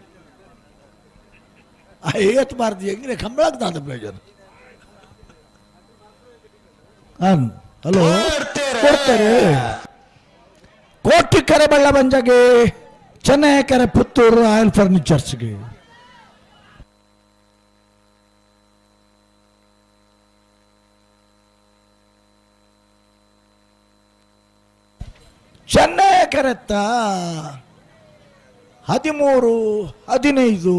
ಏತ್ ಬಾರ್ದು ಎಂಗ್ರೆ ಕಂಬಳಕ್ಕೆ ದಾದ ಪ್ರಯೋಜನ ಅನ್ ಹಲೋ ಕೊಡ್ತಾರೆ ಕೋಟಿ ಕರೆ ಬಳ್ಳ ಬಂಜಗೆ ಚೆನ್ನೈ ಕರೆ ಪುತ್ತೂರು ಆಯಿಲ್ ಫರ್ನಿಚರ್ಸ್ಗೆ ಚೆನ್ನೈ ಕರೆತ್ತ 13 15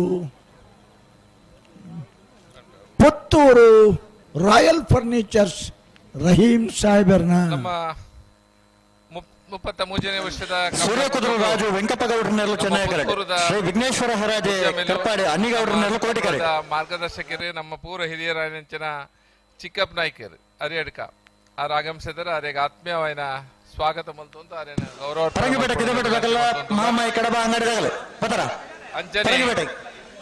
ಪುತ್ತೂರು ರಾಯಲ್ ಫರ್ನಿಚರ್ಸ್ ರಹೀಂ ಸಾಹೇಬರ್ನ ನಮ್ಮ 33ನೇ ವರ್ಷದ ಸೂರ್ಯ ಕುದುರು ರಾಜು ವೆಂಕಪ್ಪ ಗೌಡ್ರನ್ನೆಲ್ಲ ಚೆನ್ನೈ ಕರೆಕ್ಟ್ ಶ್ರೀ ವಿಘ್ನೇಶ್ವರ ಹೆರಾಜೆ ಕರ್ಪಾಡಿ ಅನ್ನಿಗೌಡ್ರನ್ನೆಲ್ಲ ಕೋಟಿ ಕರೆಕ್ಟ್ ಮಾರ್ಗದರ್ಶಕರು ನಮ್ಮ ಪೂರ್ವ ಹಿರಿಯರಾಯಂಚಿನ ಚಿಕ್ಕಪ್ಪ ನಾಯ್ಕರು ಅರಿಯಡ್ಕ ಆರು ಆಗಮಿಸಿದರೆ ಆರ್ಯಗೆ ಆತ್ಮೀಯವಾದ ಸ್ವಾಗತ ಮಲ್ತು ಅಂತ ಆರ್ಯನ ಗೌರವ ಪರಂಗಿಪೇಟೆ ಕಿದಪೇಟೆ ದಾಖಲ ಮಹಾಮಾಯಿ ಕಡಬ ಅಂಗಡಿ ದಾಖಲೆ ಪತರ ಅಂಜನೆ ಪರಂಗಿಪೇಟೆ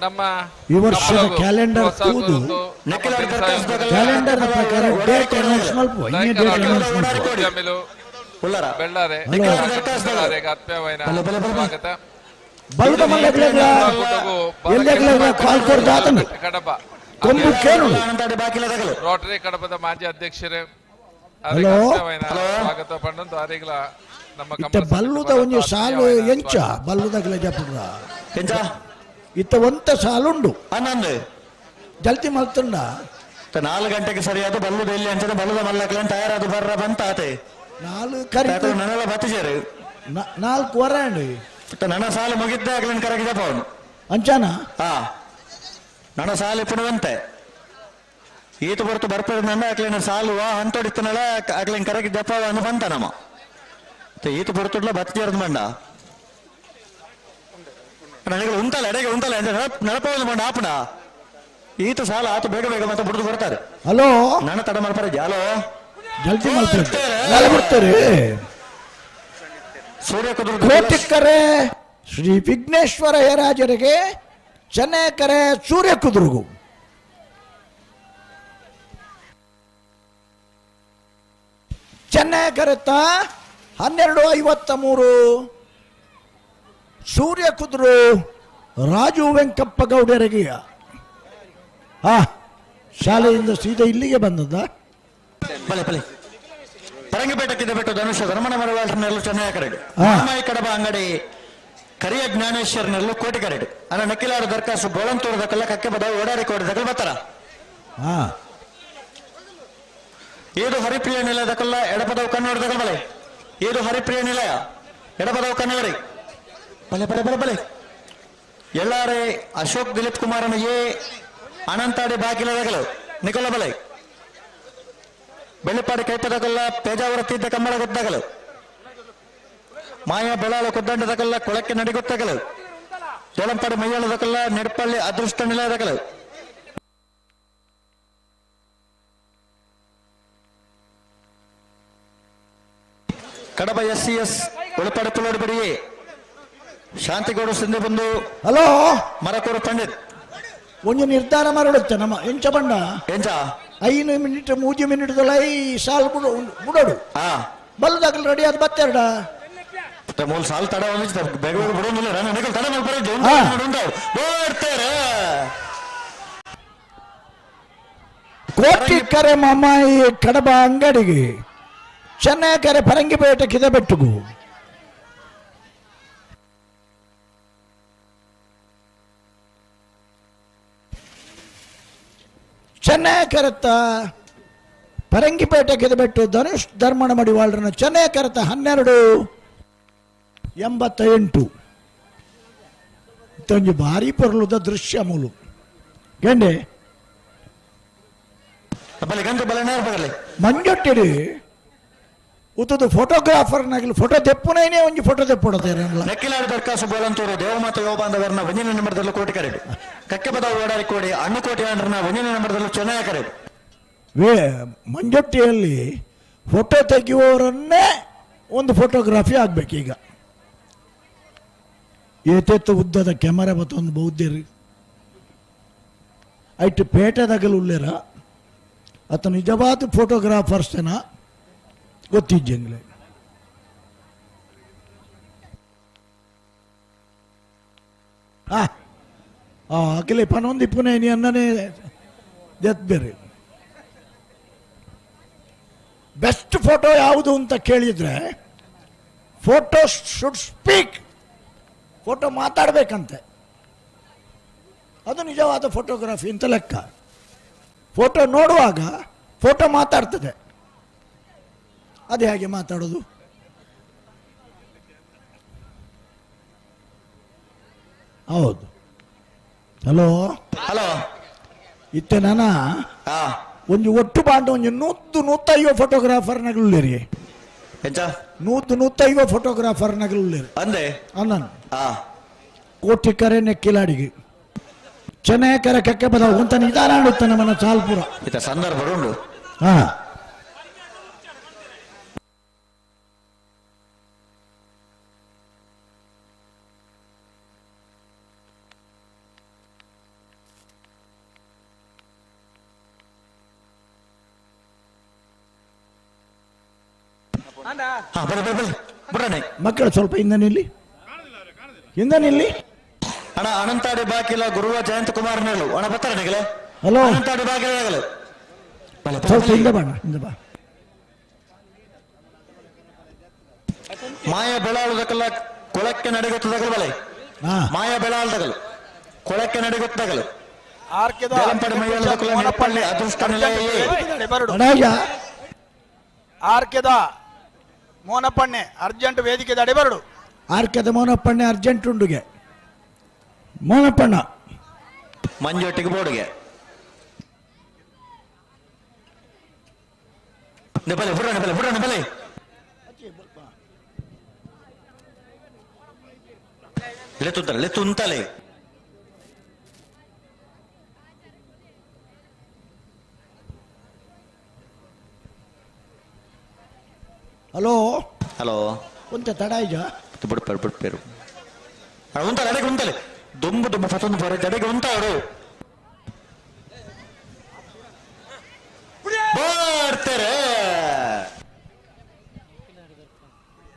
ನಮ್ಮ ಈ ವರ್ಷದ ಕ್ಯಾಲೆಂಡರ್ ತೂದು ಕ್ಯಾಲೆಂಡರ್ ಪ್ರಕಾರ ಡೇಟ್ ಅನೌನ್ಸ್ ಮಲ್ಪ ಇನ್ನೇ ಡೇಟ್ ಅನೌನ್ಸ್ ಮಲ್ಪ ಬೆಳ್ಳಾರೆ ಆತ್ಮೀಯವಾದ ಸ್ವಾಗತ ಬಲ್ದ ಮಲ್ಲಗ್ಲೆಗ್ಲ ಎಲ್ಲೆಗ್ಲೆಗ್ಲ ಕಾಲ್ ಕೊಡ್ದಾತನು ಕಡಬ ಕೊಂಬು ಕೇನು ರೋಟರಿ ಕಡಬದ ಮಾಜಿ ಅಧ್ಯಕ್ಷರೇ ಹಲೋ ಸ್ವಾಗತ ಪಂಡಂತು ಆರಿಗ್ಲ ನಮ್ಮ ಇತ್ತ ಬಲ್ಲುದ ಒಂಜಿ ಸಾಲು ಎಂಚ ಬಲ್ಲುದಗ್ಲ ಜಪುಡ್ರ ಎಂಚ ಇತ್ತ ಒಂತ ಸಾಲುಂಡು ಹನ್ನೊಂದು ಜಲ್ತಿ ಮಲ್ತುಂಡ 4 ಗಂಟೆಗೆ ಸರಿಯಾದ ಬಲ್ಲುದ ಎಲ್ಲಿ ಅಂಚನೆ ಬಲ್ಲುದ ಮಲ್ಲಕ್ಲ ತಯಾರಾದ ಬರ್ರ ಬಂತ ಆತೆ ನಾಲ್ಕು ಕರಿ ನನ್ನೆಲ್ಲ ಬತ್ತಿಜೇರು 4 ವರ ನನ್ನ ಸಾಲು ಮುಗಿದ್ದೆ ಆಗ್ಲಿನ ಕರಗಿ ಜಪವನು ಅಂಚಾನ ಹಾ ನನ್ನ ಸಾಲು ಪುಣವಂತೆ ಈತ ಹೊರತು ಬರ್ಪದ ಅಕ್ಲೇನ ಸಾಲುವ ಅಂತೊಡಿತ್ತನಲ್ಲ ಅಕ್ಲೇನ್ ಕರೆಗೆ ಜಪ್ಪ ಅನ್ನು ಬಂತ ನಮ್ಮ ಈತ ಬರ್ತುಡ್ಲ ಬತ್ತಿಯರ್ದು ಮಂಡ ನನಗೆ ಉಂಟಲ್ಲ ಎಡೆಗೆ ಉಂಟಲ್ಲ ನಡಪವಲ್ಲ ಮಂಡ ಆಪಣ ಈತ ಸಾಲ ಆತ ಬೇಗ ಬೇಗ ಮತ್ತೆ ಬಿಡ್ದು ಬರ್ತಾರೆ. ಹಲೋ ನನ್ನ ತಡ ಮಾಡ್ತಾರೆ ಹಲೋ ಜಲ್ದಿ ಮಾಡ್ತಾರೆ ಬರ್ತಾರೆ. ಸೂರ್ಯ ಕುದುರೆ ಕೋಟಿಕ್ಕರೆ ಶ್ರೀ ವಿಘ್ನೇಶ್ವರ ಹೆರಾಜರಿಗೆ, ಚೆನ್ನಕರೆ ಸೂರ್ಯ ಕುದುರುಗು. ಚೆನ್ನೈ ಕರೆತ 12:53, ಸೂರ್ಯ ಕುದುರು ರಾಜು ವೆಂಕಪ್ಪ ಗೌಡರಿಗೆ. ಹಾ, ಶಾಲೆಯಿಂದ ಸೀದಾ ಇಲ್ಲಿಗೆ ಬಂದದ್ದ. ಬಲೆ ಬಲೆ ಪರಂಗಿಪೇಟಕ್ಕಿದ್ದ ಬಿಟ್ಟು ಧನುಷ ಧರ್ಮನ ಮರವಾಳನೆಲ್ಲ ಚೆನ್ನೈ ಕರೆಡು, ಮಾಯಿ ಕಡಬ ಅಂಗಡಿ ಕರಿಯ ಜ್ಞಾನೇಶ್ವರನೆಲ್ಲ ಕೋಟಿ ಕರೆಡು, ಅನ್ನ ನಕ್ಕಿಲಾರು ದರ್ಕಾಸು ಬೋಳಂತೂರು ದಕ್ಕಲ್ಲ ಕಕ್ಕೆ ಬದ ಓಡಾಡಿ ಕೋಟಿ ದಕ್ಕಲ್ ಬರ್ತಾರ. ಏದು ಹರಿಪ್ರಿಯ ನಿಲಯದಕ್ಕಲ್ಲ ಎಡಪದವು ಕನ್ನಡ ದಕ್ಕಲ್ ಬಲೆ, ಏದು ಹರಿಪ್ರಿಯ ನಿಲಯ ಎಡಪದವು ಕನ್ನಡಿ ಬಲೆ ಬಲೆ ಬಲೆ ಬಲೆ. ಎಲ್ಲಾರೆ ಅಶೋಕ್ ದಿಲೀಪ್ ಕುಮಾರನ ಎ ಅನಂತಾಡಿ ಬಾಕಿಲದಗಲು ನಿಕೊಲ ಬಲೆ, ಬೆಳ್ಳಿಪಾಡಿ ಕೈಪದಕಲ್ಲ ಪೇಜಾವರ ತೀರ್ಥ ಕಂಬಳ ಗೊತ್ತಾಗಲು, ಮಾಯಾ ಬೆಳಾಳ ಕುದ್ದಂಡದಕಲ್ಲ ಕೊಳಕ್ಕೆ ನಡಿಗೊತ್ತಾಗಲು, ತೋಳಂಪಾಡಿ ಮೈಯಾಳದಕಲ್ಲ ನೆಡಪಳ್ಳಿ ಅದೃಷ್ಟ ನಿಲಯದಕಲು. ಕಡಬ ಎಸ್ ಸಿ ಎಸ್ ಒಳಪಾಡಿ ಪುಲೋಡಿ ಬಿಡಿಯೇ ಶಾಂತಿಗೌಡ ಸಿಂಧೆ ಬಂದು. ಹಲೋ ಮರಕೂರು ಪಂಡಿತ್ ಒಂದು ನಿರ್ಧಾರ ಮಾಡುತ್ತೆ ನಮ್ಮ ಎಂಚ ಬಣ್ಣ ಎಂಚ 5 ಮಿನಿಟ್ 3 ಮಿನಿಟ್ I ಸಾಲ್ ಬಿಡು ಬಿಡೋಡು ಬಲ್ಲದಾಗಲಿ ರೆಡಿ ಆದ ಬತ್ತೆರಡ ಮೂಲ ಸಾಲ್ ತಡ ಬೇಗ ಬೇಗ ಬಿಡೋದಿಲ್ಲ ತಡ ಮಾಡ್ತಾರೆ. ಕೋಟಿ ಕರೆ ಮಾಮಾಯಿ ಕಡಬ ಅಂಗಡಿಗೆ, ಚೆನ್ನೈ ಕರೆ ಪರಂಗಿಪೇಟೆ ಕಿದಬೆಟ್ಟುಗು. ಚೆನ್ನೈ ಕರೆತ ಪರಂಗಿಪೇಟೆ ಕಿದಬೆಟ್ಟು ಧನುಷ್ ಧರ್ಮಣ ಮಡಿವಾಳರನ್ನ ಚೆನ್ನೈ ಕರೆತ 12:88. ಇತ್ತೊಂಜಿ ಭಾರಿ ಪೊರ್ಲುದ ದೃಶ್ಯ ಮೂಲು ಗಂಡೆ ಮಂಜೊಟ್ಟಿಡಿ ಉತ್ತದ ಫೋಟೋಗ್ರಾಫರ್ನಾಗಲಿ ಫೋಟೋ ತೆಪ್ಪುನೈನೇ ಒಂಜಿ ಫೋಟೋ ತೆಪ್ಪುಡತೇರೆ. ನೆಕ್ಕಿಲಾಡಿ ದರ್ಕಾಸು ಬೋಲಂತೂರು ದೇವಮಾತ ಯೋಬಾಂಧವರನ್ನ ಒಂದಿನ ನಂಬರ್ದಲ್ಲೂ ಕೋಟಿ ಕರೆಡು, ಕಕ್ಕೆ ಬದಾವು ಓಡಾಡಿ ಕೋಡಿ ಅಣ್ಣು ಕೋಟಿ ಅಂಡ್ರನ್ನ ಒಂದಿನ ನಂಬರ್ದಲ್ಲೂ ಚೆನ್ನೈ ಕರೆಡು. ಮಂಜೊಟ್ಟಿಯಲ್ಲಿ ಫೋಟೋ ತೆಗೆಯುವವರನ್ನೇ ಒಂದು ಫೋಟೋಗ್ರಾಫಿ ಆಗ್ಬೇಕೀಗ. ಏತೆತ್ತು ಉದ್ದದ ಕ್ಯಾಮರಾ ಬತ್ತೊಂದು ಬೌದ್ಧರಿ ಐಟು ಪೇಟೆದಾಗಲು ಉಳ್ಳೇರ ಆತ ನಿಜವಾದ ಫೋಟೋಗ್ರಾಫರ್ಸ್ ಏನ ಗೊತ್ತಿದ್ದಂಗ್ಲೆ. ಅಖಿಲೆ ಪನೊಂದು ಇಪ್ಪುನೆ ನೀ ಅನ್ನನೇ ದೆತ್ ಬೇರೆ. ಬೆಸ್ಟ್ ಫೋಟೋ ಯಾವುದು ಅಂತ ಕೇಳಿದರೆ ಫೋಟೋ should speak, photo ಮಾತಾಡಬೇಕಂತೆ, ಅದು ನಿಜವಾದ ಫೋಟೋಗ್ರಫಿ ಅಂತ ಲೆಕ್ಕ. ಫೋಟೋ ನೋಡುವಾಗ ಫೋಟೋ ಮಾತಾಡ್ತದೆ, ಅದು ಹೇಗೆ ಮಾತಾಡೋದು? ಹೌದು. ಹಲೋ ಹಲೋ ಇತ್ತೆ ನಾನ ಒಂದು ಒಟ್ಟು ಬಾಂಡು ಒಂಜಿ 100-150 ಫೋಟೋಗ್ರಾಫರ್ನಗಲುಲ್ಲೇರಿ. 100-150 ಫೋಟೋಗ್ರಾಫರ್ನಗಲುಲ್ಲೇರಿ ಅಂದೆ ಅನ್ನ ಕೋಟಿ ಕರೆ ನೆಕ್ಕಿಲಾಡಿಗೆ ಚೆನ್ನೈ ಕರೆ ಕಕ್ಕೆ ಬದ ಒಂತ ನಿಧಾನ ಆಡುತ್ತೆ ನಮ್ಮನ್ನ ಚಾಲ್ಪುರ ಇತ ಸಂದರ್ಭ ಉಂಟು. ಹಾ ಮಕ್ಕಳು ಸ್ವಲ್ಪ ಹಿಂದೆ ನಿಲ್ಲಿ, ಹಿಂದೆ ನಿಲ್ಲಿ. ಅಣ್ಣ ಅನಂತಾಡಿ ಬಾಕಿಲ ಗುರುವ ಜಯಂತ ಕುಮಾರ್ ನೇಳು ಅಣ್ಣ ಬರ್ತಾರೆ ನಿಗಲೆ. ಹಲೋ ಅನಂತಾಡಿ ಬಾಕಿಲ ಸ್ವಲ್ಪ ಹಿಂದೆ ಬಾ, ಹಿಂದೆ ಬಾ. ಮಾಯ ಬೆಳಾಳುದಕ್ಕೆಲ್ಲ ಕೊಳಕ್ಕೆ ನಡೆಗೊತ್ತದಗಲು ಬಲೆ, ಮಾಯ ಬೆಳಾಳ್ದಗಲು ಕೊಳಕ್ಕೆ ನಡೆಗೊತ್ತದಗಲು ಅದೃಷ್ಟ ಆರ್ಕೆದ ಮೋನಪ್ಪಣ್ಣೆ ಅರ್ಜೆಂಟ್ ವೇದಿಕೆ ದಡೆ ಬರಡು. ಆರ್ಕೆದ ಮೋನಪ್ಪಣ್ಣೆ ಅರ್ಜೆಂಟ್ ಉಂಡುಗೆ ಮೋನಪ್ಪಣ್ಣ ಮಂಜೊಟ್ಟಿಗೆ ಬೋರ್ಡ್ಗೆ. ಬಲೆ ಬುಡಣ ಬಲೆ ಬುಡಣ ಬಲೆ ಲೆತ್ತುಂತಲೆ ಲೆತ್ತುಂತಲೆ ಹಲೋ ಹಲೋ ಒಂತ ತಡ ಇಜ ಬುಡ್ಪೇರು ಬುಡ್ಪೇರು ಉಂತಲೆ ಅಡೆಗೆ ಉಂತಲೆ ದುಂಬು ದುಂಬು ಫತೊಂದು ಬರ ಜಡೆಗೆ ಉಂತ ಅವರು ಬರ್ತಾರೆ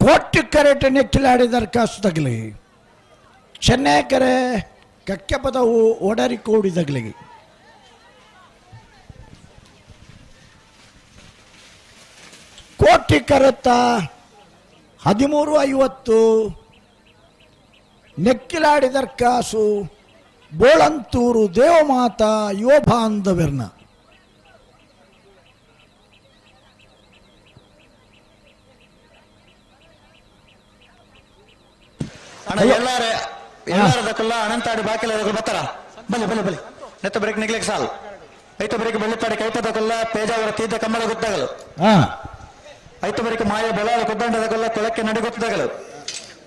ಕೋಟಿ ಕರೆಟ್ ನೆಕ್ಕಿಲಾಡಿ ದರಖಾಸ್ತು ತಗಲಿ ಚೆನ್ನೈ ಕರೆ ಕಕ್ಕೆ ಪದವು ಒಡರಿ ಕೋಡಿ ತಗಲಿಗೆ ಕೋಟಿ ಕರೆತ್ತ 13:50 ನೆಕ್ಕಿಲಾಡಿ ದರ್ಕಾಸು ಬೋಳಂತೂರು ದೇವಮಾತಾ ಯುವ ಬಾಂಧವ್ಯರ್ನ ಅಣ್ಣ ಎಲ್ಲಾರ ಎಲ್ಲಾರದಕ್ಕಲ್ಲ ಅನಂತಾಡಿ ಬಾಕಿಲ ಬರ್ತಾರ ಬಲೆ ಬಲೆ ಬಲೆ ನೆತ್ತ ಬ್ರೇಕ್ ನಿಗ್ಲಿಕ್ಕೆ ಸಾಲು ಐತ ಬ್ರೇಕ್ ಬೆಳ್ಳಿಪಾಡಿ ಕೈಪದಕ್ಕಲ್ಲ ಪೇಜಾವರ ತೀರ್ಥ ಕಮ್ಮಳ ಗೊತ್ತಾಗಲು ಐತ ಬರಿಕೆ ಮಾಯ ಬೆಳಾಳ ಕುದ್ದಂಡದಕ್ಕಲ್ಲ ಕೊಳಕ್ಕೆ ನಡಿ ಗೊತ್ತಾಗಲು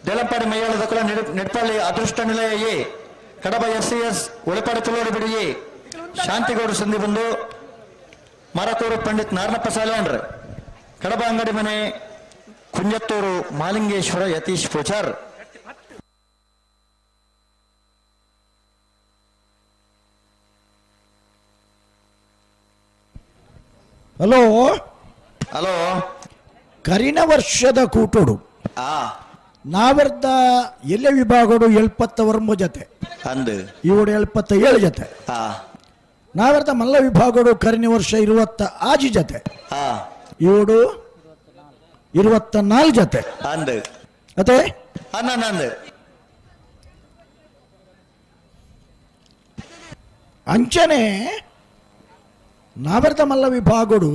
Delampady ಮೈಯಾಳದಕ್ಕಲ್ಲ Nedpalli Adrushta Nilaya A Kadaba S C S Olapadi Tullodi ಬಿಡಿ ಎ ಶಾಂತಿಗೌಡ ಸಂಧಿ ಬಂದು ಮರಕೂರು ಪಂಡಿತ್ ನಾರನಪ್ಪ ಸಾಲ್ಯಾಂಡ್ರ ಕಡಬ ಅಂಗಡಿ ಮನೆ ಕುಂಜತ್ತೂರು ಮಾಲಿಂಗೇಶ್ವರ ಯತೀಶ್ ಪೂಜಾರ್. ಹಲೋ ಹಲೋ ಕರಿನ ವರ್ಷದ ಕೂಟೋಡು ನಾವೆರ್ದ ಎಲ್ಲ ವಿಭಾಗಡು 79 ಜೊತೆ ಅಂದು ಇವಡು 77 ಜೊತೆ ನಾವೆರ್ದ ಮಲ್ಲ ವಿಭಾಗಡು ಕರಿನ ವರ್ಷ 26 ಜೊತೆ ಇವಡು 24 ಜೊತೆ ಅಂದು ಅದೇ ಅಂದು ಅಂಚನೆ ನಾವೆರ್ದ ಮಲ್ಲ ವಿಭಾಗಡು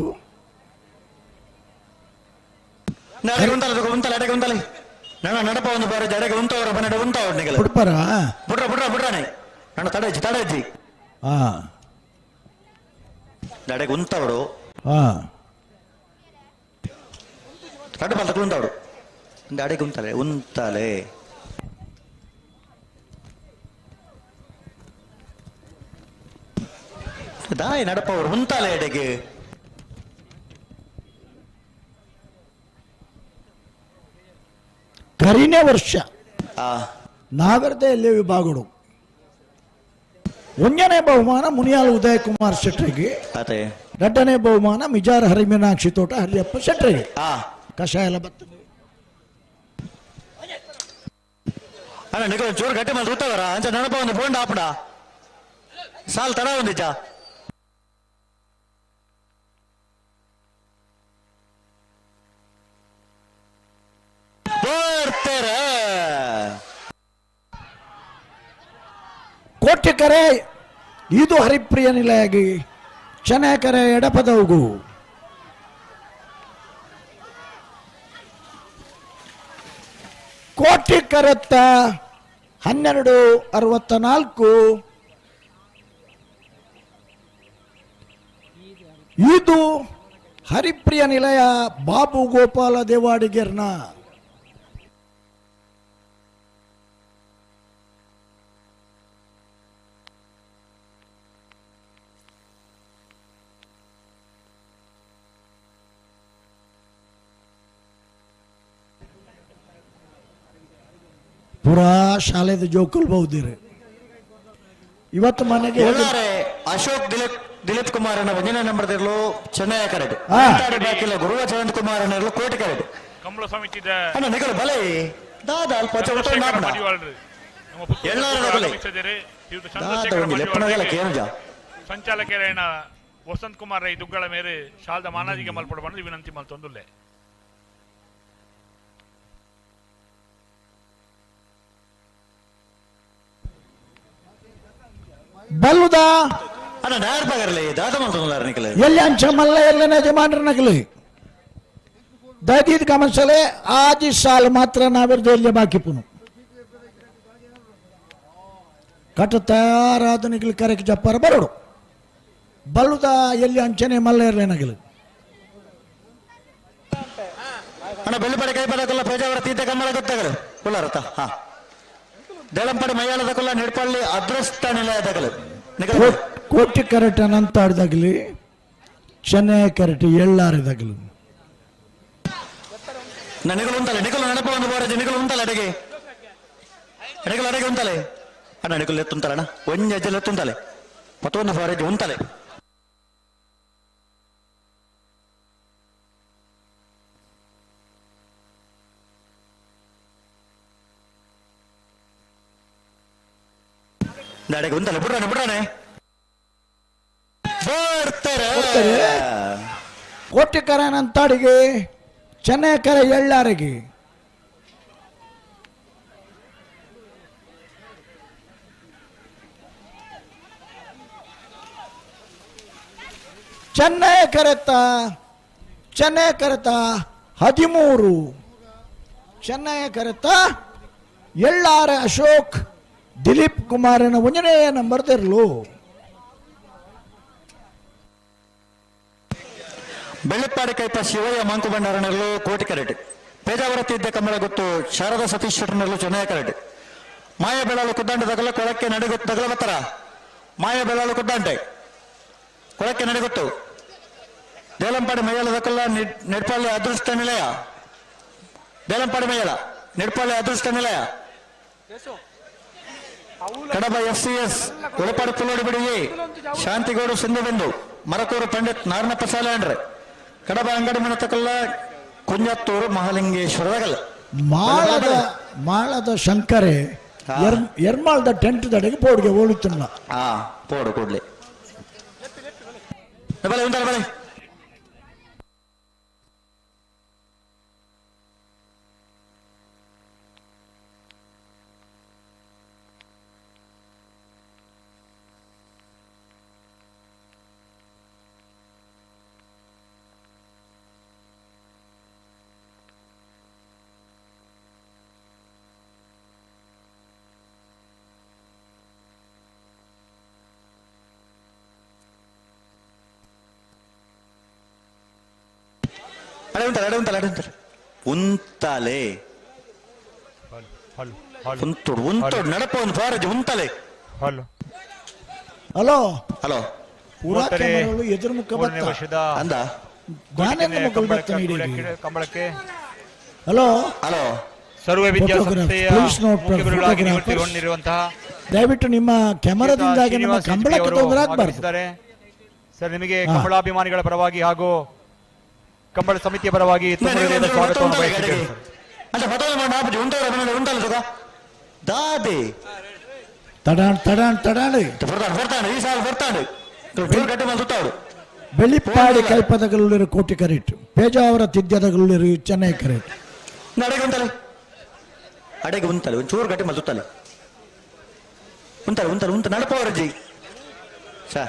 ನಡಪ ಒಂದು ಬಾರಿ ಜಡೆಗೆ ಉಂಟವ್ರ ಬನ್ನಡ ಉಂಟವ್ರ ನಿಗಲ ಬಿಡ್ಪಾರ ಬಿಡ್ರ ಬಿಡ್ರ ಬಿಡ್ರಾನೆ ನನ್ನ ತಡೆಜ್ಜಿ ತಡೆಜ್ಜಿ ಜಡೆಗೆ ಉಂಟವರು ಕಡ್ಡು ಬಲ್ತ ಉಂಟವರು ಒಂದು ಅಡೆಗೆ ಉಂತಾಲೆ ಉಂತಾಲೆ ದಾಯಿ ನಡಪ ಅವರು ಉಂತಾಲೆ ಅಡೆಗೆ ಕರಿನೇ ವರ್ಷ ನಾಗರದ ಎಲ್ಲಿ ವಿಭಾಗಡು ಒಂದನೇ ಬಹುಮಾನ ಮುನಿಯಾಲ್ ಉದಯ ಕುಮಾರ್ ಶೆಟ್ಟರಿಗೆ, ಎರಡನೇ ಬಹುಮಾನ ಮಿಜಾರ್ ಹರಿಮೀನಾಕ್ಷಿ ತೋಟ ಹರಿಯಪ್ಪ ಶೆಟ್ಟರಿಗೆ. ಕಷಾಯ ಎಲ್ಲ ಬರ್ತದೆ. ಅಣ್ಣ ನಿಗಲ ಜೋರು ಗಟ್ಟಿ ಮೇಲೆ ರೂತವರ ಅಂಚ ನೆನಪ ಒಂದು ಬೋಂಡ ಆಪಡ ಸಾಲ್ ತಡ ಒಂದಿಜ್ಜ ಕೋಟಿ ಕರೆ ಇದು ಹರಿಪ್ರಿಯ ನಿಲಯಾಗಿ ಚೆನ್ನಕರೆ ಎಡಪದವುಗು ಕೋಟಿ ಕರೆತ್ತ 12:64 ಇದು ಹರಿಪ್ರಿಯ ನಿಲಯ ಬಾಬು ಗೋಪಾಲ ದೇವಾಡಿಗೆರ್ನ. ಪೂರಾ ಶಾಲೆದ ಜೋಕುಲ್ ಬಹುದಿರಿ ಇವತ್ತು ಮನೆಗೆ ಅಶೋಕ್ ದಿಲೀಪ್ ದಿಲೀಪ್ ಕುಮಾರ್ ಅನ್ನ ಒಂದನೇ ನಂಬರ್ ಇರಲು ಚೆನ್ನೈ ಕರೆಡ್ ಬಾಕಿಲ್ಲ ಗುರುವ ಜಯಂತ್ ಕುಮಾರ್ ಅನ್ನ ಕೋಟಿ ಕರೆಡ್ ಕಂಬಳ ಸಮಿತಿದ ಅಣ್ಣ ನಿಗಲು ಬಲೆ ದಾದ ಅಲ್ಪ ಸಂಚಾಲಕರೇಣ ವಸಂತ್ ಕುಮಾರ್ ರೈ ದುಗ್ಗಳ ಮೇರೆ ಶಾಲದ ಮಾನಾದಿಗೆ ಮಲ್ಪಡ ಬಂದು ವಿನಂತಿ ಮಲ್ತೊಂದುಲ್ಲೆ. ಬಲ್ಲುದ ಅಣ್ಣ ನಾರ್ ಬಗರ್ಲೆ ದಾದ ಮಲ್ತೊಂದುಲ್ಲಾರ ನಿಕಲೆ ಎಲ್ಲಿ ಅಂಚ ಮಲ್ಲ ಎಲ್ಲನ ಯಜಮಾನ್ರ ನಕಲಿ ದಯದೀದ್ ಗಮನಿಸಲೆ ಆಜಿ ಸಾಲ್ ಮಾತ್ರ ನಾವಿರ್ದು ಎಲ್ಲಿ ಬಾಕಿ ಪುನು ಕಟ್ಟ ತಯಾರಾದ ನಿಕಲಿ ಕರೆಕ್ ಜಪ್ಪಾರ ಬರೋಡು ಬಲ್ಲುದ ಎಲ್ಲಿ ಅಂಚನೆ ಮಲ್ಲ ಇರಲೆ ನಗಲು. ಅಣ್ಣ ಬೆಳ್ಳಿಪಡೆ ಕೈಪದಕಲ್ಲ ಪೇಜಾವರ ತೀರ್ಥ ಕಮ್ಮಳ ಗೊತ್ತಾಗಲು ಕುಲ್ಲಾರತ್ತ ಹಾ ದೇಳಂಪಾಡಿ ಮೈಯಾಳದ ಕುಲ್ಲ ನಿಡ್ಪಳ್ಳಿ ಅದೃಷ್ಟ ನಿಲಯದಗಲು. ಕೋಟಿ ಕರೆಟ್ ಅನಂತಾಡ್ದಾಗಲಿ ಚೆನ್ನೈ ಕರೆಟ್ ಎಳ್ಳಾರಿದಾಗಲು. ನಿಗಲು ಉಂಟಲ್ಲ ನಿಗಲು ನೆನಪು ಒಂದು ಬೋರಜಿ ನಿಗಲು ಉಂಟಲ್ಲ ಅಡಿಗೆ ನಿಗಲು ಅಡಿಗೆ ಉಂಟಲೆ ಅಣ್ಣ ನಿಗಲು ಎತ್ತುಂತಲ್ಲ ಅಣ್ಣ ಒಂಜಿ ಅಜ್ಜಲ್ ಎತ್ತುಂತಲೆ ಮತ್ತೊಂದು ಫಾರೇಜ್ ಉಂಟಲೆ. ಅಡಿಗೆ ಉಂಟಲೆ ಬಿಡ್ರಾನೆ ಬಿಡ್ರಾನೆ ಬರ್ತಾರೆ ಕೋಟಿಕರ ನಂತಾಡಿಗೆ ಚೆನ್ನೈಕರ ಎಳ್ಳಾರಿಗೆ. ಚೆನ್ನೈ ಕರೆತ ಚೆನ್ನೈ ಕರೆತ 13 ಚೆನ್ನೈ ಕರೆತ ಎಳ್ಳಾರ ಅಶೋಕ್ ದಿಲೀಪ್ ಕುಮಾರನ ಒಂದನೇ ನಂಬರ್ ತೆರಲು. ಬೆಳ್ಳಿಪ್ಪಾಡಿ ಕೈಪ ಶಿವಯ್ಯ ಮಾಂಕು ಭಂಡಾರನಲ್ಲೂ ಕೋಟಿ ಕರೆಟ್ ಪೇಜಾವರ ತೀರ್ಥ ಕಮ್ಮಳ ಗೊತ್ತು ಶಾರದಾ ಸತೀಶ್ ಶೆಟ್ಟರ್ನಲ್ಲೂ ಚೆನ್ನೈ ಕರೆಟ್ ಮಾಯ ಬೆಳಾಲು ಕುದ್ದಾಂಡೆ ತಗಲ ಕೊಳಕ್ಕೆ ನಡೆಗೊತ್ತು ತಗಲ ಬತ್ತರ ಮಾಯ ಬೆಳಾಲು ಕುದ್ದಾಂಡೆ ಕೊಳಕ್ಕೆ ನಡೆಗೊತ್ತು ದೇಲಂಪಾಡಿ ಮೈಯಾಲ ದಕಲ್ಲ ನೆಡ್ಪಳ್ಳಿ ಅದೃಷ್ಟ ನಿಲಯ ದೇಲಂಪಾಡಿ ಮೈಯಾಲ ನೆಡ್ಪಳ್ಳಿ ಅದೃಷ್ಟ ನಿಲಯ ಕಡಬ ಎಫ್ಸಿಎಸ್ ಉಳಪಾಡಿ ಪುಲ್ಲೋಡಿ ಬಿಡಿಗೆ ಶಾಂತಿಗೌಡು ಸಿಂಧುಬಿಂದು ಮರಕೂರು ಪಂಡಿತ್ ನಾರನಪ್ಪ ಸಾಲಾಂಡ್ರೆ ಕಡಬ ಅಂಗಡಿ ಮನತಕಲ್ಲ ಕುಂಜತ್ತೂರು ಮಹಾಲಿಂಗೇಶ್ವರದಗಲ್ಲ. ಮಾಳದ ಮಾಳದ ಶಂಕರೆ ಎರ್ಮಾಳದ ಟೆಂಟ್ ದಡೆಗೆ ಪೋಡಿಗೆ ಓಡುತ್ತಲ್ಲ. ಹಾ ಪೋಡು ಕೂಡ್ಲಿ ಬಲೆ ಉಂಟಲ್ಲ ಬಲೆ ಅಡೆ ಉಂಟಲ್ಲ ಅಡೆ ಉಂಟಲ್ಲ ಉಂತಾಲೆ ಉಂತೋಡು ಉಂತೋಡು ನಡಪ ಒಂದು ಫಾರಜ್ ಉಂತಲೆ. Hello hello hello ಎದುರುಮುಖ ಅಂದ ಕಂಬಳಕ್ಕೆ ಹಲೋ ಹಲೋ ಸರ್ವ ವಿದ್ಯಾಸಂಸ್ಥೆಯ ಮುಖ್ಯಗುರುಗಳಾಗಿ ನಿವೃತ್ತಿಗೊಂಡಿರುವಂತಹ ದಯವಿಟ್ಟು ನಿಮ್ಮ ಕ್ಯಾಮರಾದಿಂದಾಗಿ ನಮ್ಮ ಕಂಬಳಕ್ಕೆ ತೊಂದರೆ ಆಗಬಾರದು ಸರ್. ನಿಮಗೆ ಕಂಬಳಾಭಿಮಾನಿಗಳ ಪರವಾಗಿ ಹಾಗೂ ಕಂಬಳ ಸಮಿತಿಯ ಪರವಾಗಿ ಸ್ವಾಗತವನ್ನು ಬಯಸುತ್ತೇವೆ. ಬೆಳ್ಳಿಪ್ಪಾಡಿ ಕೈಪದಗಳುಳ್ಳಿರು ಕೋಟಿ ಕರೆಟ್ ಪೇಜಾವರ ತಿದ್ಯದಗಳುಳ್ಳಿರು ಚೆನ್ನೈ ಕರೆಟ್. ಅಡೆಗೆ ಉಂಟಲೆ ಅಡೆಗೆ ಉಂಟಲೆ ಒಂಚೂರು ಗಟ್ಟಿ ಮಲ್ತುತ್ತಲೆ ಉಂಟಲೆ ಉಂಟಲೆ ಉಂಟ ನಡಪವರಜ್ಜಿ ಸಾ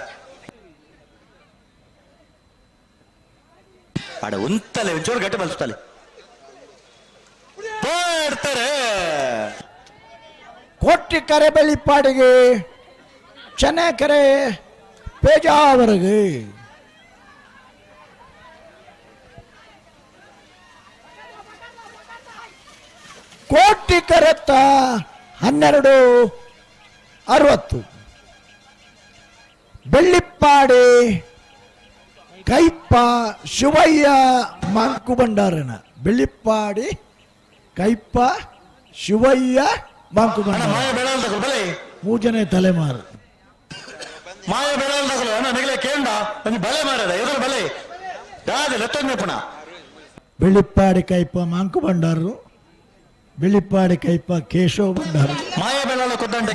ಅಡ ಉಂತಲೆ ಒಂಚೂರು ಗಟ್ಟಿ ಮಲ್ತುತ್ತಲೆ ಬರ್ತಾರೆ. ಕೋಟಿ ಕರೆ ಬೆಳ್ಳಿಪ್ಪಾಡಿಗೆ ಚೆನ್ನೈ ಕರೆ ಪೇಜಾವರಿಗೆ. ಕೋಟಿ ಕರೆತ್ತ 12:60 ಬೆಳ್ಳಿಪ್ಪಾಡಿ ಕೈಪ ಶಿವಯ್ಯ ಮಾಂಕು ಭಂಡಾರನ ಬೆಳ್ಳಿಪ್ಪಾಡಿ ಕೈಪ ಶಿವಯ್ಯ ಮಾಂಕು ಭಂಡಾರ ಮೂಜನೇ ತಲೆಮಾರು. ಮಾಯ ಬೆಳಲ್ದಗಲು ಅಣ್ಣ ನಿಗಲೆ ಕೇಂದ್ರ ಒಂದು ಬಲೆ ಮಾಡದ ಎದುರು ಬಲೆ ದಾದ ಲೆತ್ತೊಂದು ಪುಣ. ಬೆಳ್ಳಿಪ್ಪಾಡಿ ಕೈಪ ಮಾಂಕು ಭಂಡಾರರು ಬೆಳ್ಳಿಪ್ಪಾಡಿ ಕೈಪ ಕೇಶವ ಭಂಡಾರ ಮಾಯ ಬೆಳಲ ಕುದ್ದಂಡೆ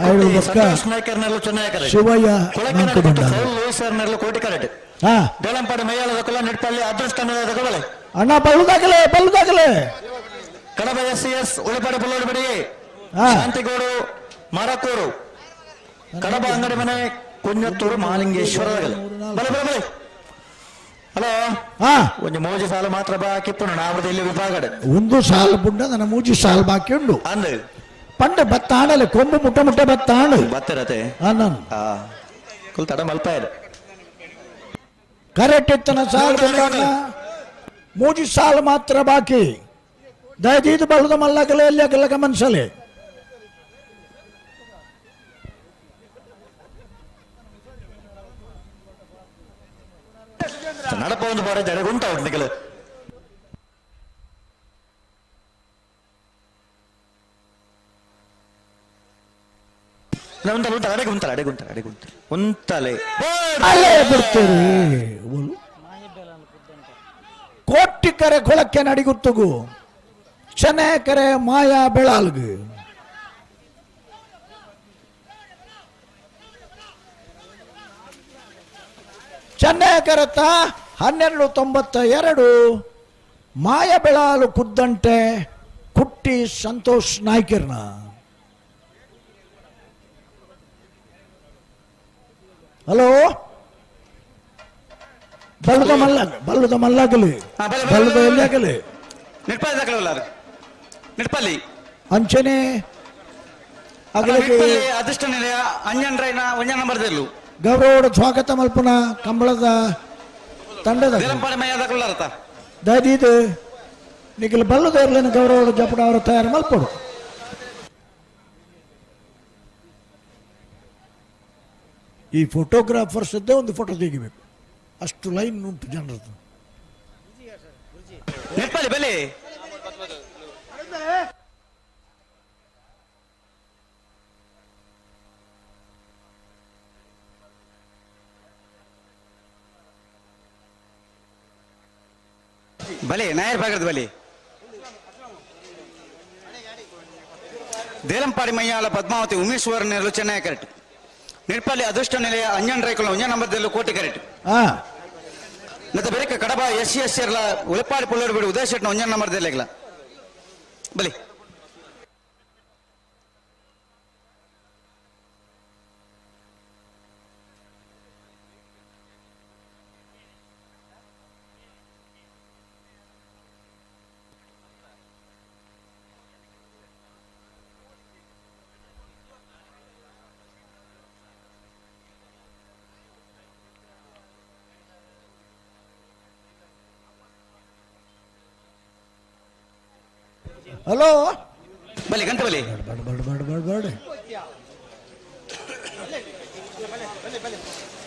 ಶಿವಯ್ಯ ಮಾಂಕು ಭಂಡಾರ ಕೋಟಿ ಕರೆಟ್ ದೇಳಂಪಾಡಿ ಮೈಯಾಲದ ಕುಲ ನೆಟ್ಪಳ್ಳಿ ಅದೃಷ್ಟ ಬಲೆ ಅಣ್ಣ ಬಲ್ಲುದಾಗಲೇ ಬಲ್ಲುದಾಗಲೇ ಕಡಬ ಎಸ್ ಎಸ್ ಉಳಿಪಾಡಿ ಪುಲ್ಲೋಡಿ ಬಿಡಿಗೆ ಶಾಂತಿಗೌಡು ಮರಕೂರು ಕಡಬ ಅಂಗಡಿ ಮನೆ ಕುಂಜತ್ತೂರು ಮಹಾಲಿಂಗೇಶ್ವರ ಬಲೆ ಬಲೆ ಬಲೆ ಹಲೋ ಒಂದು ಮೂಜಿ ಸಾಲು ಮಾತ್ರ ಬಾಕಿ ಪುನಃ ನಾವೃದ ಇಲ್ಲಿ ವಿಭಾಗ ಒಂದು ಸಾಲು ಪುಂಡ ನನ್ನ ಮೂಜಿ ಸಾಲು ಬಾಕಿ ಉಂಡು ಅಂದು ಪಂಡ ಬತ್ತಾಣಲೆ ಕೊಂಬು ಮುಟ್ಟ ಮುಟ್ಟ ಬತ್ತಾಣು ಬತ್ತಿರತೆ ಕುಲ್ ತಡ ಮಲ್ಪ ಇದೆ ಕರೆಕ್ಟ್ ಇತ್ತನ ಸಾಲು ಮೂಜಿ ಸಾಲು ಮಾತ್ರ ಬಾಕಿ. ದಯದೀದು ಬಲ್ಲದ ಮಲ್ಲಗಲ ಎಲ್ಲಿ ಗಮನಿಸಲಿ. ನಡಪ ಒಂದು ಬಾರಿ ಜಡಗುಂಟ ನಿಗಲು. ಕೋಟಿ ಕರೆ ಕೊಳಕ್ಕೆ ನಡಿಗುತ್ತಗು ಚೆನ್ನೆ ಕರೆ ಮಾಯಾ ಬೆಳಾಲ್ಗು. ಚೆನ್ನೆ ಕರೆತ 12.92 ಮಾಯ ಬೆಳಾಲು ಕುದ್ದಂಟೆ ಕುಟ್ಟಿ ಸಂತೋಷ್ ನಾಯ್ಕರ್ನ. ಹಲೋ ಬಲ್ಲದ ಮಲ್ಲ ಬಲ್ಲದ ಮಲ್ಲಾಗಲಿ ಬಲ್ಲದ ಎಲ್ಲಿಯಾಗಲಿ ನಿಡ್ಪಲ್ಲಿ ಅಂಚನೆ ಅಗಲಕ್ಕೆ ಅದೃಷ್ಟ ನಿಲಯ ಅಂಜನ್ ರೈನ ಒಂಜನ ನಂಬರ್ ದೆಲ್ಲು ಗೌರವದ ಸ್ವಾಗತ ಮಲ್ಪನ ಕಂಬಳದ ತಂಡದ ದಯದೀದು ನಿಖಿಲ್ ಬಲ್ಲದ ಇರ್ಲೇನು ಗೌರವದ ಜಪಡ ಅವರ ತಯಾರು ಮಲ್ಪಡು. ಈ ಫೋಟೋಗ್ರಾಫರ್ಸ್ ಒಂದು ಫೋಟೋ ತೆಗಿಬೇಕು, ಅಷ್ಟು ಲೈನ್ ಉಂಟು ಜನರದ್ದು. ಬಲೆ ಬಲೆ ನಾಯರ್ ಭಾಗದ ಬಲೆ ದೇಲಂಪಾಡಿ ಮಯ್ಯಾಲ ಪದ್ಮಾವತಿ ಉಮೇಶ್ವರ ನೆರಳು ಚೆನ್ನೈ ಕರೆಕ್ಟ್. ನಿಡ್ಪಲ್ಲಿ ಅದೃಷ್ಟ ನಿಲಯ ಅಂಜನ್ ರೈಕುಲ ಒಂಜನ್ ನಂಬರ್ದಲ್ಲೂ ಕೋಟಿ ಕರೆಕ್ಟ್. ಮತ್ತೆ ಬೇರೆ ಕಡಬ S C S ಎಲ್ಲ ಉಳಪಾಡಿ ಪುಳ್ಳೋಡು ಬಿಡು ಉದಯ ಶೆಟ್ನ ಒಂಜನ್ ನಂಬರ್ದಲ್ಲ ಬಲಿ. ಹಲೋ ಬಲಿ ಗಂಟೆ ಬಲಿ ಬೇಡ ಬೇಡ ಬೇಡ ಬೇಡ ಬೇಡ.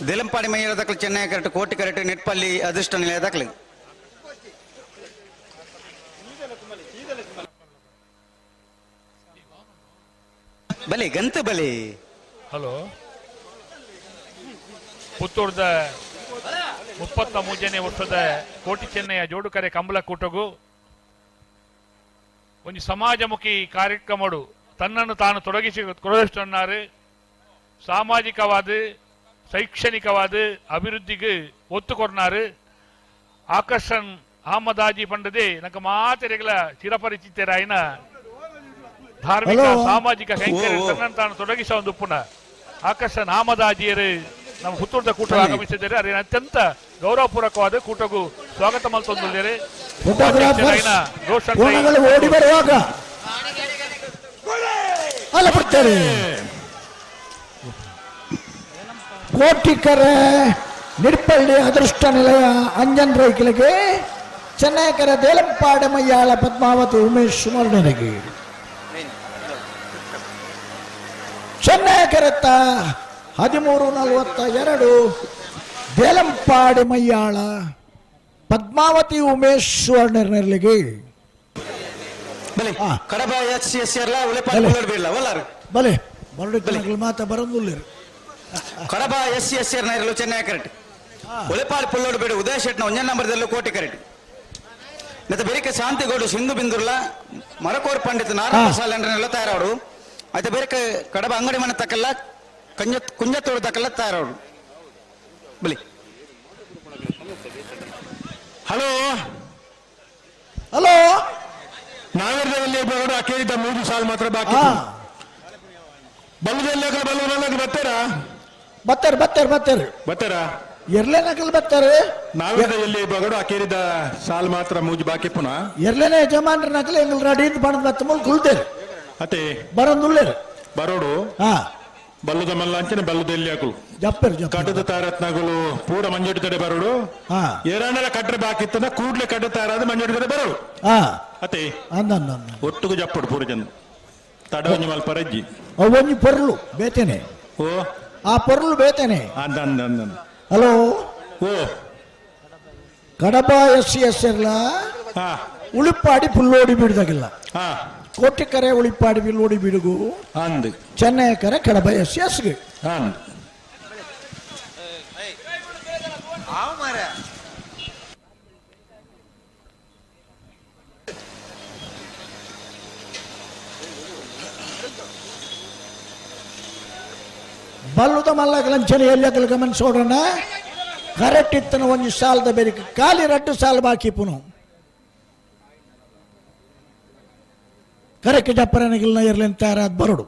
ದೇಲಂಪಾಡಿ ಮೈಯರ ದಾಖಲೆ ಚೆನ್ನೈ ಕರೆಕ್ಟ್ ಕೋಟಿ ಕರೆಕ್ಟ್ ನೆಟ್ಪಲ್ಲಿ ಅದೃಷ್ಟ ನಿಲಯ ದಾಖಲೆ. ಬಲಿ ಗಂತ ಬಲಿ. ಹಲೋ ಪುತ್ತೂರ್ದ 33ನೇ ವರ್ಷದ ಕೋಟಿ ಚೆನ್ನೈಯ ಜೋಡುಕರೆ ಕಂಬಳ ಕೂಟಗೂ ಒಂದು ಸಮಾಜಮುಖಿ ಕಾರ್ಯಕ್ರಮಡು ತನ್ನನ್ನು ತಾನು ತೊಡಗಿಸಿಕೊಳ್ಳುತ್ತಾರೆ. ಸಾಮಾಜಿಕವಾದ ಶೈಕ್ಷಣಿಕವಾದ ಅಭಿವೃದ್ಧಿಗೆ ಒತ್ತು ಕೊಡ್ನಾರು. ಆಕರ್ಷಣ್ ಅಹಮದಾಜಿ ಪಂಡದೆ ನಕ ಮಾತೆರೆಗಳ ಚಿರಪರಿಚಿತರಾಯಿನ ಧಾರ್ಮಿಕ ಸಾಮಾಜಿಕ ಕೈಂಕರ್ಯ ತನ್ನನ್ನು ತಾನು ತೊಡಗಿಸ ಒಂದು ಪುನಃ ಆಕರ್ಷಣ್ ಅಹಮದಾಜಿಯರು ನಮ್ಮ ಪುತ್ತೂರದ ಕೂಟ ಆಗಮಿಸಿದ್ದಾರೆ. ಅದೇ ಅತ್ಯಂತ ಗೌರವಪೂರ್ವಕವಾದ ಕೂಟಗೂ ಸ್ವಾಗತ ಮಲ್ತೊಂದಿದ್ದಾರೆ. ಓಡಿ ಬರುವಾಗ ಅಲ್ಲ ಬಿಡ್ತಾರೆ. ಕೋಟಿಕರೆ ನಿಡ್ಪಳ್ಳಿ ಅದೃಷ್ಟ ನಿಲಯ ಅಂಜನ್ ರೈಕಲಿಗೆ ಚೆನ್ನೈಕರ ದೇಲಂಪಾಡ ಮಯ್ಯಾಳ ಪದ್ಮಾವತಿ ಉಮೇಶ್ ಸುಮರ್ಣನಿಗೆ ಚೆನ್ನೈಕರತ್ತ 13.42 ದೇಲಂಪಾಡಿ ಮಯ್ಯಾಳ ಪದ್ಮಾವತಿ ಉಮೇಶ್ ಸುವರ್ಣನಿಗೆ. ಬಲೆ ಮಾತ ಬರಂದುಲ್ಲೇರು Kadaba S C S R ನೈರಲು ಚೆನ್ನೈ correct. Ulepadi Pullodu ಬೇಡು ಉದಯ ಶೆಟ್ನ ಒಂಜನ ನಂಬರ್ದಲ್ಲೂ ಕೋಟಿ ಕರೆಕ್ಟ್. ಮತ್ತೆ ಬೇರೆ ಶಾಂತಿಗೌಡು ಸಿಂಧು ಬಿಂದುರ್ಲ ಮರಕೋರ್ ಪಂಡಿತ್ ನಾರಾಯಣ ಸಾಲೆಂಡ್ರನ್ನೆಲ್ಲ ತಯಾರವರು. అయితే ಬೇರೆ ಕಡಬ ಅಂಗಡಿ ಮನೆ ತಕ್ಕಲ್ಲ ಕುಂಜತ್ತೋಡು ತಕ್ಕಲ್ಲ ತಯಾರವರು. ಬಲಿ ಹಲೋ ಹಲೋ ನಾಗರದಲ್ಲಿ ಬರೋಡು ಅಕೇರಿದ 3 ಸಾಲು ಮಾತ್ರ ಬಾಕಿ. ಬಲ್ಲದಲ್ಲಿ ಬಲ್ಲವರಲ್ಲಿ ಬರ್ತಾರಾ? ಬರ್ತಾರೆ ಬರ್ತಾರೆ ಬರ್ತಾರೆ ಬರ್ತಾರಾ? ಎರ್ಲೇನಕಲ್ ಬರ್ತಾರೆ. ನಾಗರದಲ್ಲಿ ಬರೋಡು ಅಕೇರಿದ ಸಾಲು ಮಾತ್ರ ಮೂಜು ಬಾಕಿ. ಪುನಃ ಎರ್ಲೇನೆ ಯಜಮಾನ್ರ ನಕಲು ಎಂಗಲ್ ರೆಡಿ ಬಣದ ಬತ್ತ ಮೂಲ ಕುಲ್ತೇರು ಅತೆ ಬರಂದುಲ್ಲೇರು ಬರೋಡು. ಹಾ ಬಲ್ಲದ ಮಲ್ಲ ಅಂಚನೆ ಬಲ್ಲದ ಎಲ್ಲಿ ಹಾಕಲು ಕಟ್ಟದ ತಾರತ್ನಗಳು ಪೂರ ಮಂಜೋಡಿ ತಡೆ ಬರೋಡು ಏರಾಂಡಲ ಕಟ್ರೆ ಬಾಕಿತ್ತನ ಕೂಡ್ಲೆ ಕಟ್ಟ ತಾರಾದ ಮಂಜೋಡಿ ತಡೆ ಬರೋಡು ಅತೆ ಒಟ್ಟುಗು ಜಪ್ಪಡು ಪೂರ ಜನ ತಡವಂಜಿ ಮಲ್ಪ ರಜ್ಜಿ ಒಂಜಿ ಪೊರ್ಲು ಬೇತೇನೆ ಓ ಆ ಪೊರ್ಲು ಬೇತೇನೆ ಅಂದ ಅಂದ ಅಂದ hello oh Kadaba S C S ಎಲ್ಲ ಉಳಿಪಾಡಿ ಪುಲ್ಲೋಡಿ ಬಿಡ್ದಾಗಿಲ್ಲ ಕೋಟಿಕರೆ ಉಳಿಪಾಡಿ ಬಿಲ್ಲೋಡಿ ಬಿಡುಗು ಅಂದ್ ಚೆನ್ನೈ ಕರೆ ಕಡಬ ಎಸ್ ಸಿ ಎಸ್ಗೆ ಅಂದ್ ಬಲ್ಲುದ ಮಲ್ಲಗಲಂಚನೆ ಎಲ್ಲಗಲ ಗಮನಿಸೋಡೋಣ ಕರೆಕ್ಟ್ ಇತ್ತನ ಒಂದು ಸಾಲದ ಬೇರೆ ಖಾಲಿ ರಡ್ಡು ಸಾಲು ಬಾಕಿ ಪುನು ಕರೆಕ್ಟ್ ಜಪ್ಪರನಿಗಿಲ್ಲ ಇರ್ಲಿ ತಯಾರಾದ ಬರಡು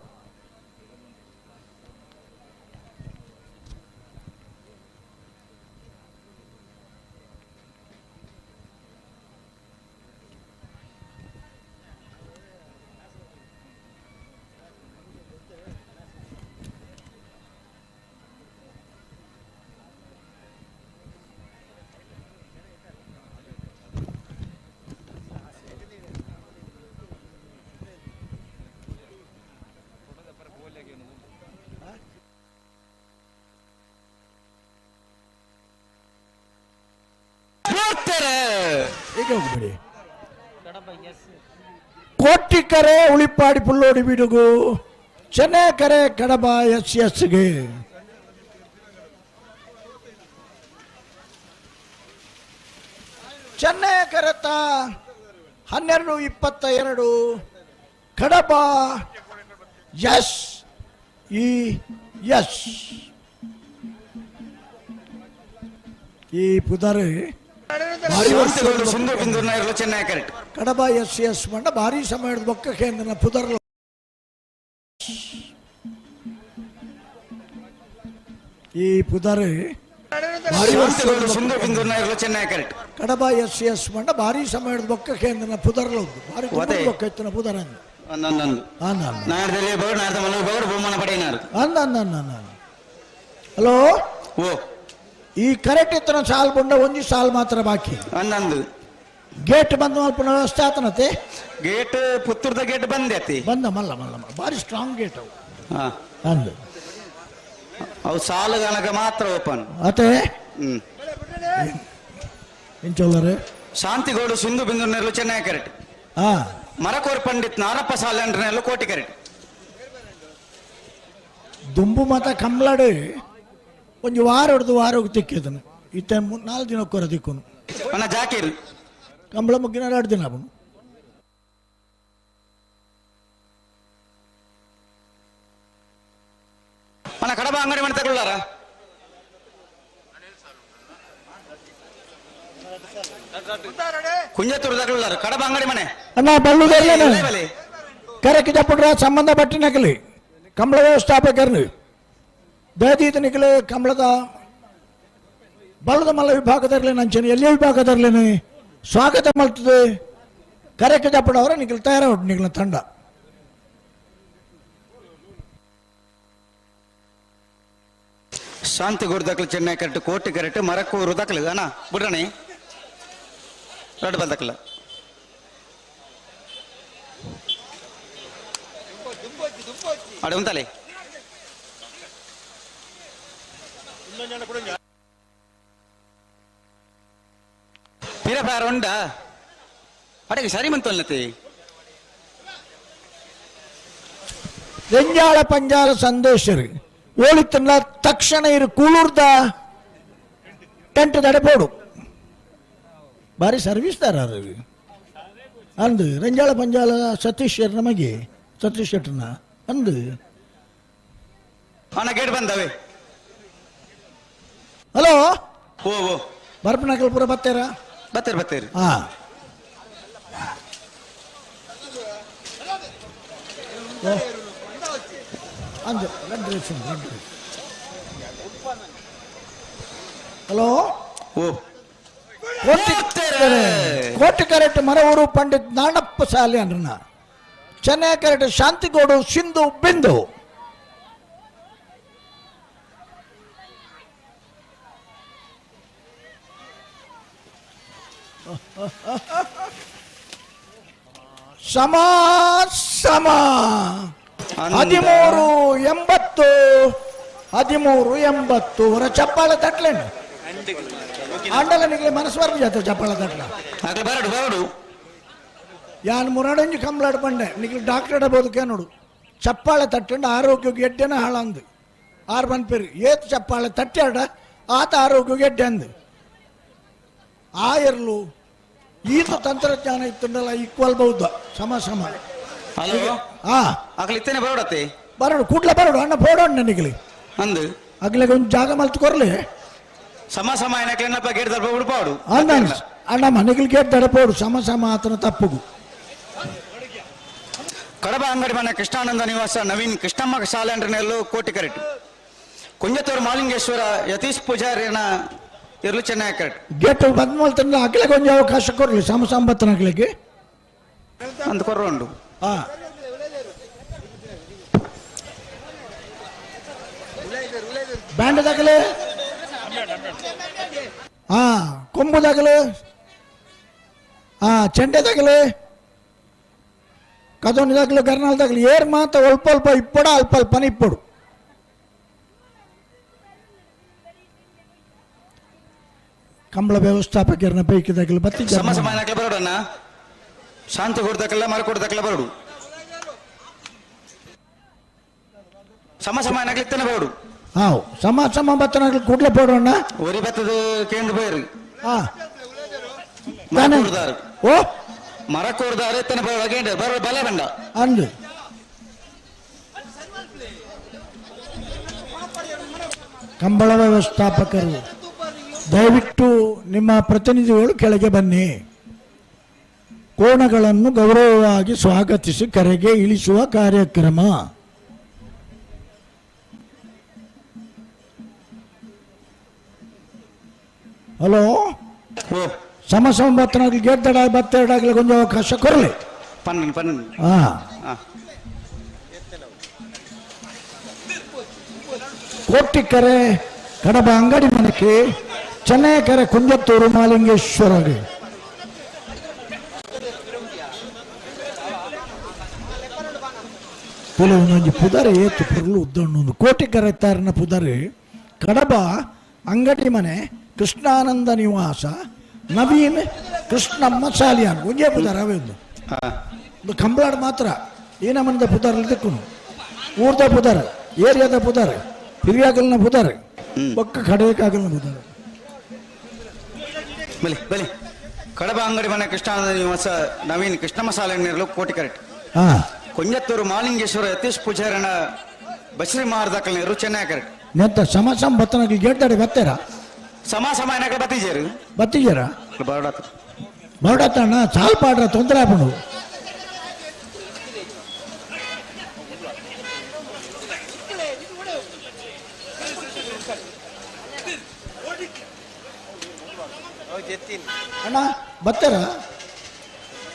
ಹೋಗ್ಬಿಡಿ. ಕೋಟಿಕರೆ ಉಳಿಪಾಡಿ ಪುಲ್ಲೋಡಿ ಬಿಡುಗು ಚೆನ್ನಕರೆ ಕಡಬ ಎಸ್ ಎಸ್ಗೆ ಚೆನ್ನೈ ಕರೆತ 12:22 ಕಡಬ S E S ಈ ಪುದಾರಿ ಕಡಬ ಎಸ್ ಎಸ್ ಮಂಡ ಭಾರಿ ಸಮಯದ ಬೊಕ್ಕ ಕೇಂದ್ರ ಪುದರ್ಲ ಈ ಪುದಾರಿ ಕಡಬ ಎಸ್ ಎಸ್ ಮಂಡ ಭಾರಿ ಸಮಯದ ಬೊಕ್ಕ ಕೇಂದ್ರ ಪುದರ್ಲ ಭಾರಿ ಬೊಕ್ಕ ಎತ್ತಿನ ಪುದರ ಹಲೋ ಓ ಈ ಕರೆಕ್ಟ್ ಇತ್ತನ ಸಾಲ್ ಬಂಡ ಒಂಜಿ ಸಾಲ್ ಮಾತ್ರ ಬಾಕಿ ಅಂದಂದು ಗೇಟ್ ಬಂದ ಮಲ್ಪನ ವ್ಯವಸ್ಥೆ ಆತನತೆ ಗೇಟ್ ಪುತ್ತೂರ್ದ ಗೇಟ್ ಬಂದೆ ಅತಿ ಬಂದ ಮಲ್ಲ ಮಲ್ಲ ಭಾರಿ ಸ್ಟ್ರಾಂಗ್ ಗೇಟ್ ಅವು ಅಂದು ಅವು ಸಾಲು ಗಣಕ ಮಾತ್ರ ಓಪನ್ ಅತೆ ಇಂಚೋಲ್ಲರೆ ಶಾಂತಿಗೌಡು ಸಿಂಧು ಬಿಂದು ನೆರಳು ಚೆನ್ನೈ ಕರೆಕ್ಟ್ ಮರಕೋರ್ ಪಂಡಿತ್ ನಾರಪ್ಪ ಸಾಲಂಡ್ರನೆಲ್ಲ ಕೋಟಿ ಕರೆಕ್ಟ್ ದುಂಬು ಮಾತ ಕಮ್ಲಾಡು ಒಂಜಿ ವಾರ ಹೊಡೆದು ವಾರ ಹೋಗಿ ತಿಕ್ಕಿದನು ಇತ್ತ 4 ದಿನಕ್ಕೊರ ದಿಕ್ಕುನು ಅಣ್ಣ ಜಾಕೀರ್ ಕಂಬಳ ಮುಗ್ಗಿನ 2 ದಿನ ಅವನು ಅಣ್ಣ ಕಡಬ ಅಂಗಡಿ ಮನೆ ತಗೊಳ್ಳಾರ ಕುಂಜತ್ತೂರು ತಗೊಳ್ಳಾರ ಕಡಬ ಅಂಗಡಿ ಮನೆ ಅಣ್ಣ ಬಳ್ಳುದಲ್ಲ ಕರೆಕ್ಟ್ ಜಪ್ಪಡ್ರ ಸಂಬಂಧ ಪಟ್ಟಿನಕಲಿ ಕಂಬಳ ವ್ಯವಸ್ಥಾಪಕರ್ನು ದಯದೀತನಿಕಲೆ ಕಮಲದ ಬಲದ ಮಲ್ಲ ವಿಭಾಗದರ್ಲಿ ನಂಚನೆ ಎಲ್ಲಿ ವಿಭಾಗದರ್ಲೇನೆ ಸ್ವಾಗತ ಮಾಡ್ತದೆ ಕರೆಕ್ಟ್ ಜಪ್ಪಡವರ ನಿಖಲ್ ತಯಾರ ನಿಖಲ ತಂಡ ಶಾಂತಿ ಗುರುದಕ್ಲು ಚೆನ್ನೈ ಕರೆಕ್ಟ್ ಕೋಟೆ ಕರೆಕ್ಟ್ ಮರಕ್ಕೂರು ದಕ್ಲು ಅಣ್ಣ ಬಿಡ್ರಣಿ ರಡ್ ಬಲ್ದಕ್ಲ ಅಡೆ ಉಂತಲೆ ಪಿರಪಾರ ಉಂಡ ಅಡಗೆ ಸರಿ ಮಂತೊಲ್ಲತಿ ರೆಂಜಾಳ ಪಂಜಾಲ ಸಂದೇಶರು ಓಳಿತನ್ನ ತಕ್ಷಣ ಇರು ಕೂಳೂರ್ದ ಟೆಂಟ್ ದಡಪೋಡು ಭಾರಿ ಸರ್ವಿಸ್ ದಾರ ಅಂದು ರೆಂಜಾಳ ಪಂಜಾಲ ಸತೀಶ್ ನಮಗೆ ಸತೀಶ್ ಶೆಟ್ಟರ್ನ ಅಂದು ಅಣ್ಣ ಗೇಟ್ ಬಂದವೆ ಹಲೋ ಓ ಓ ಬರ್ಪನಕಲ್ಪುರ ಬತ್ತೇರಾ ಬತ್ತೇರಿ ಬತ್ತೇರಿ ಹಾ ಅಂದು ಹಲೋ ಓ ಕೋಟೆ ಕರೆಕ್ಟ್ ಮರವೂರು ಪಂಡಿತ್ ನಾಣಪ್ಪ ಸಾಲಿ ಅಂದ್ರನ ಚೆನ್ನೈ ಕರೆಕ್ಟ್ ಶಾಂತಿಗೋಡು ಸಿಂಧು ಬಿಂದು ಸಮ ಸಮ 13-80 13-80 ಹೊರ ಚಪ್ಪಾಳೆ ತಟ್ಲೇನು ಅಂಡಲ ನಿಮಗೆ ಮನಸ್ಸು ಬರ್ದು ಜಾತ ಚಪ್ಪಾಳೆ ತಟ್ಲ ಬರಡು ಬರಡು ಯಾನ್ ಮುರಡಂಜಿ ಕಂಬಳಾಡ್ ಬಂಡೆ ನಿಗ್ಲು ಡಾಕ್ಟರ್ ಬೋದಕ್ಕೆ ನೋಡು ಚಪ್ಪಾಳೆ ತಟ್ಟಂಡು ಆರೋಗ್ಯಕ್ಕೆ ಎಡ್ಡೆನ ಹಾಳಂದು ಆರು ಬಂದ್ಪೇರು ಏತ್ ಚಪ್ಪಾಳೆ ತಟ್ಟಾಡ ಆತ ಆರೋಗ್ಯಕ್ಕೆ ಎಡ್ಡೆ ಅಂದು ಆ ಇರ್ಲು ಈತ ತಂತ್ರಜ್ಞಾನ ಇತ್ತಂಡಲ್ಲ ಈಕ್ವಲ್ ಬೌದ್ಧ ಸಮ ಸಮ ಅಗಲಿತ್ತೇನೆ ಬರೋಡತ್ತೆ ಬರೋಡು ಕೂಡ್ಲೆ ಬರೋಡು ಅಣ್ಣ ಫೋಡೋಣ ನಿಗಲಿ ಅಂದು ಅಗ್ಲಿಗೆ ಒಂದು ಜಾಗ ಮಲ್ತು ಕೊರ್ಲಿ ಸಮ ಸಮ ಏನಪ್ಪ ಗೇಟ್ ದಡಪ ಬಿಡ್ಪಾಡು ಅಣ್ಣ ಅಣ್ಣ ಮನೆಗೆ ಗೇಟ್ ದಡಪೋಡು ಸಮ ಸಮ ಆತನ ತಪ್ಪುಗು. ಕಡಬ ಅಂಗಡಿ ಮನೆ ಕೃಷ್ಣಾನಂದ ನಿವಾಸ ನವೀನ್ ಕೃಷ್ಣಮ್ಮ ಶಾಲೆಂಡ್ರನೆಲ್ಲೂ ಕೋಟಿ ಕರೆಟ್ ಕುಂಜತೂರು ಮಾಲಿಂಗೇಶ್ವರ ಯತೀಶ್ ಪೂಜಾರಿನ ಇರ್ಲು ಚೆನ್ನೈ ಕರೆಟ್ ಗೇಟ್ ಬಂದ್ ಮಲ್ತಂದ್ರೆ ಅಗ್ಲಿಗೆ ಒಂದು ಅವಕಾಶ ಕೊರ್ಲಿ ಸಮ ಸಂಬತ್ತನ ಅಗ್ಲಿಗೆ ಅಂದ್ ಕೊರ್ರೋಂಡು. ಹಾ ಬ್ಯಾಂಡ್ ದಾಖಲೆ ಹಾ ಕೊಂಬು ದಾಖಲೆ ಹಾ ಚೆಂಡೆ ದಾಖಲೆ ಕದೋನಿ ದಾಖಲೆ ಗರ್ನಾಲ್ ದಾಖಲೆ ಏರ್ ಮಾತ ಅಲ್ಪ ಅಲ್ಪ ಇಪ್ಪಡ ಅಲ್ಪ ಅಲ್ಪನ ಇಪ್ಪಡು. ಕಂಬಳ ವ್ಯವಸ್ಥಾಪಕರನ್ನ ಪೈಕಿ ದಾಖಲೆ ಬತ್ತಿ ಸಮ ಸಮ ದಾಖಲೆ ಬರೋಡಣ್ಣ ಶಾಂತಿ ಕೊಡ್ದಕ್ಕಲ್ಲ ಮರ ಕೊಡ್ದಕ್ಕಲ್ಲ ಬರೋಡು ಸಮ ಸಮ ಏನಾಗ್ಲಿತ್ತಾನೆ ಬರೋಡು. ಹಾವು ಸಮ ಸಮ ಬತ್ತನಾಗ್ಲಿ ಕೂಡ್ಲೆ ಪೋಡೋಣ ಒರಿ ಬತ್ತದ ಕೇಂದ್ರ ಬೈರು ಹಾ ಓ ಮರ ಕೋರ್ದಾರೆ ಎತ್ತನೆ ಬರೋ ಬರೋ ಬಲ ಬಂಡ ಅಂದು ಕಂಬಳ ವ್ಯವಸ್ಥಾಪಕರು ದಯವಿಟ್ಟು ನಿಮ್ಮ ಪ್ರತಿನಿಧಿಗಳು ಕೆಳಗೆ ಬನ್ನಿ. ಕೋಣಗಳನ್ನು ಗೌರವವಾಗಿ ಸ್ವಾಗತಿಸಿ ಕರೆಗೆ ಇಳಿಸುವ ಕಾರ್ಯಕ್ರಮ. ಹಲೋ ಸಮ ಸಮ ಬತ್ತನಾಗ್ಲಿ ಗೇಟ್ ದಡ ಬತ್ತೆರಡಾಗ್ಲಿ ಕೊಂಚ ಅವಕಾಶ ಕೊರಲಿ. 12 ಹಾ ಕೋಟಿಕೆರೆ ಕಡಬ ಅಂಗಡಿ ಮನಕ್ಕೆ ಚೆನ್ನೈಕೆರೆ ಕುಂಜತ್ತೂರು ಮಾಲಿಂಗೇಶ್ವರಗೆ ಒಂದೊಂದು ಪುದರೆ ಏತು ಪುರ್ಲು ಉದ್ದಣ್ಣೊಂದು ಕೋಟಿಕೆರೆ ತಾರಿನ ಪುದರೆ ಕಡಬ ಅಂಗಡಿ ಮನೆ ಕೃಷ್ಣಾನಂದ ನಿವಾಸ ನವೀನ್ ಕೃಷ್ಣಮ್ಮ ಸಾಲಿಯಾನ್ ಒಂದೇ ಪುದಾರ ಅವೇ ಒಂದು ಒಂದು ಕಂಬಳಾಡ್ ಮಾತ್ರ ಈ ನಮ್ಮನಿಂದ ಪುದಾರಲ್ಲಿ ದಿಕ್ಕುನು ಊರ್ದ ಪುದಾರ ಏರಿಯಾದ ಪುದಾರ ಹಿರಿಯಾಗಲ್ನ ಪುದಾರ ಒಕ್ಕ ಕಡೆಯಕ್ಕಾಗಲ್ನ ಪುದಾರ. ಬಲಿ ಬಲಿ ಕಡಬ ಅಂಗಡಿ ಮನೆ ಕೃಷ್ಣಾನಂದ ನಿವಾಸ ನವೀನ್ ಕೃಷ್ಣಮ್ಮ ಸಾಲಿಯಾನ್ ಕೋಟಿ ಕರೆಕ್ಟ್ ಕೊಂಜತ್ತೂರು ಮಾಲಿಂಗೇಶ್ವರ ಯತೀಶ್ ಪೂಜಾರನ ಬಸ್ರಿ ಮಾರ್ದಾಕಲ್ನೇರು ಚೆನ್ನೈ ಕರೆಕ್ಟ್ ನೆತ್ತ ಸಮ ಸಮ ಬತ್ತನಾಗ್ಲಿ ಗೇಟ್ ದಾಡಿ ಬತ್ತೀರಾ ಸಮ ಸಮ ಏನಾಗ ಬತ್ತಿಜೇರು ಬತ್ತಿಜೇರ ಬರೋಡಾತ ಬರೋಡಾತಣ್ಣ ಸಾಲ್ ಪಾಡ್ರ ತೊಂದರೆ ಆಪಣು. ಅಣ್ಣ ಬತ್ತಾರ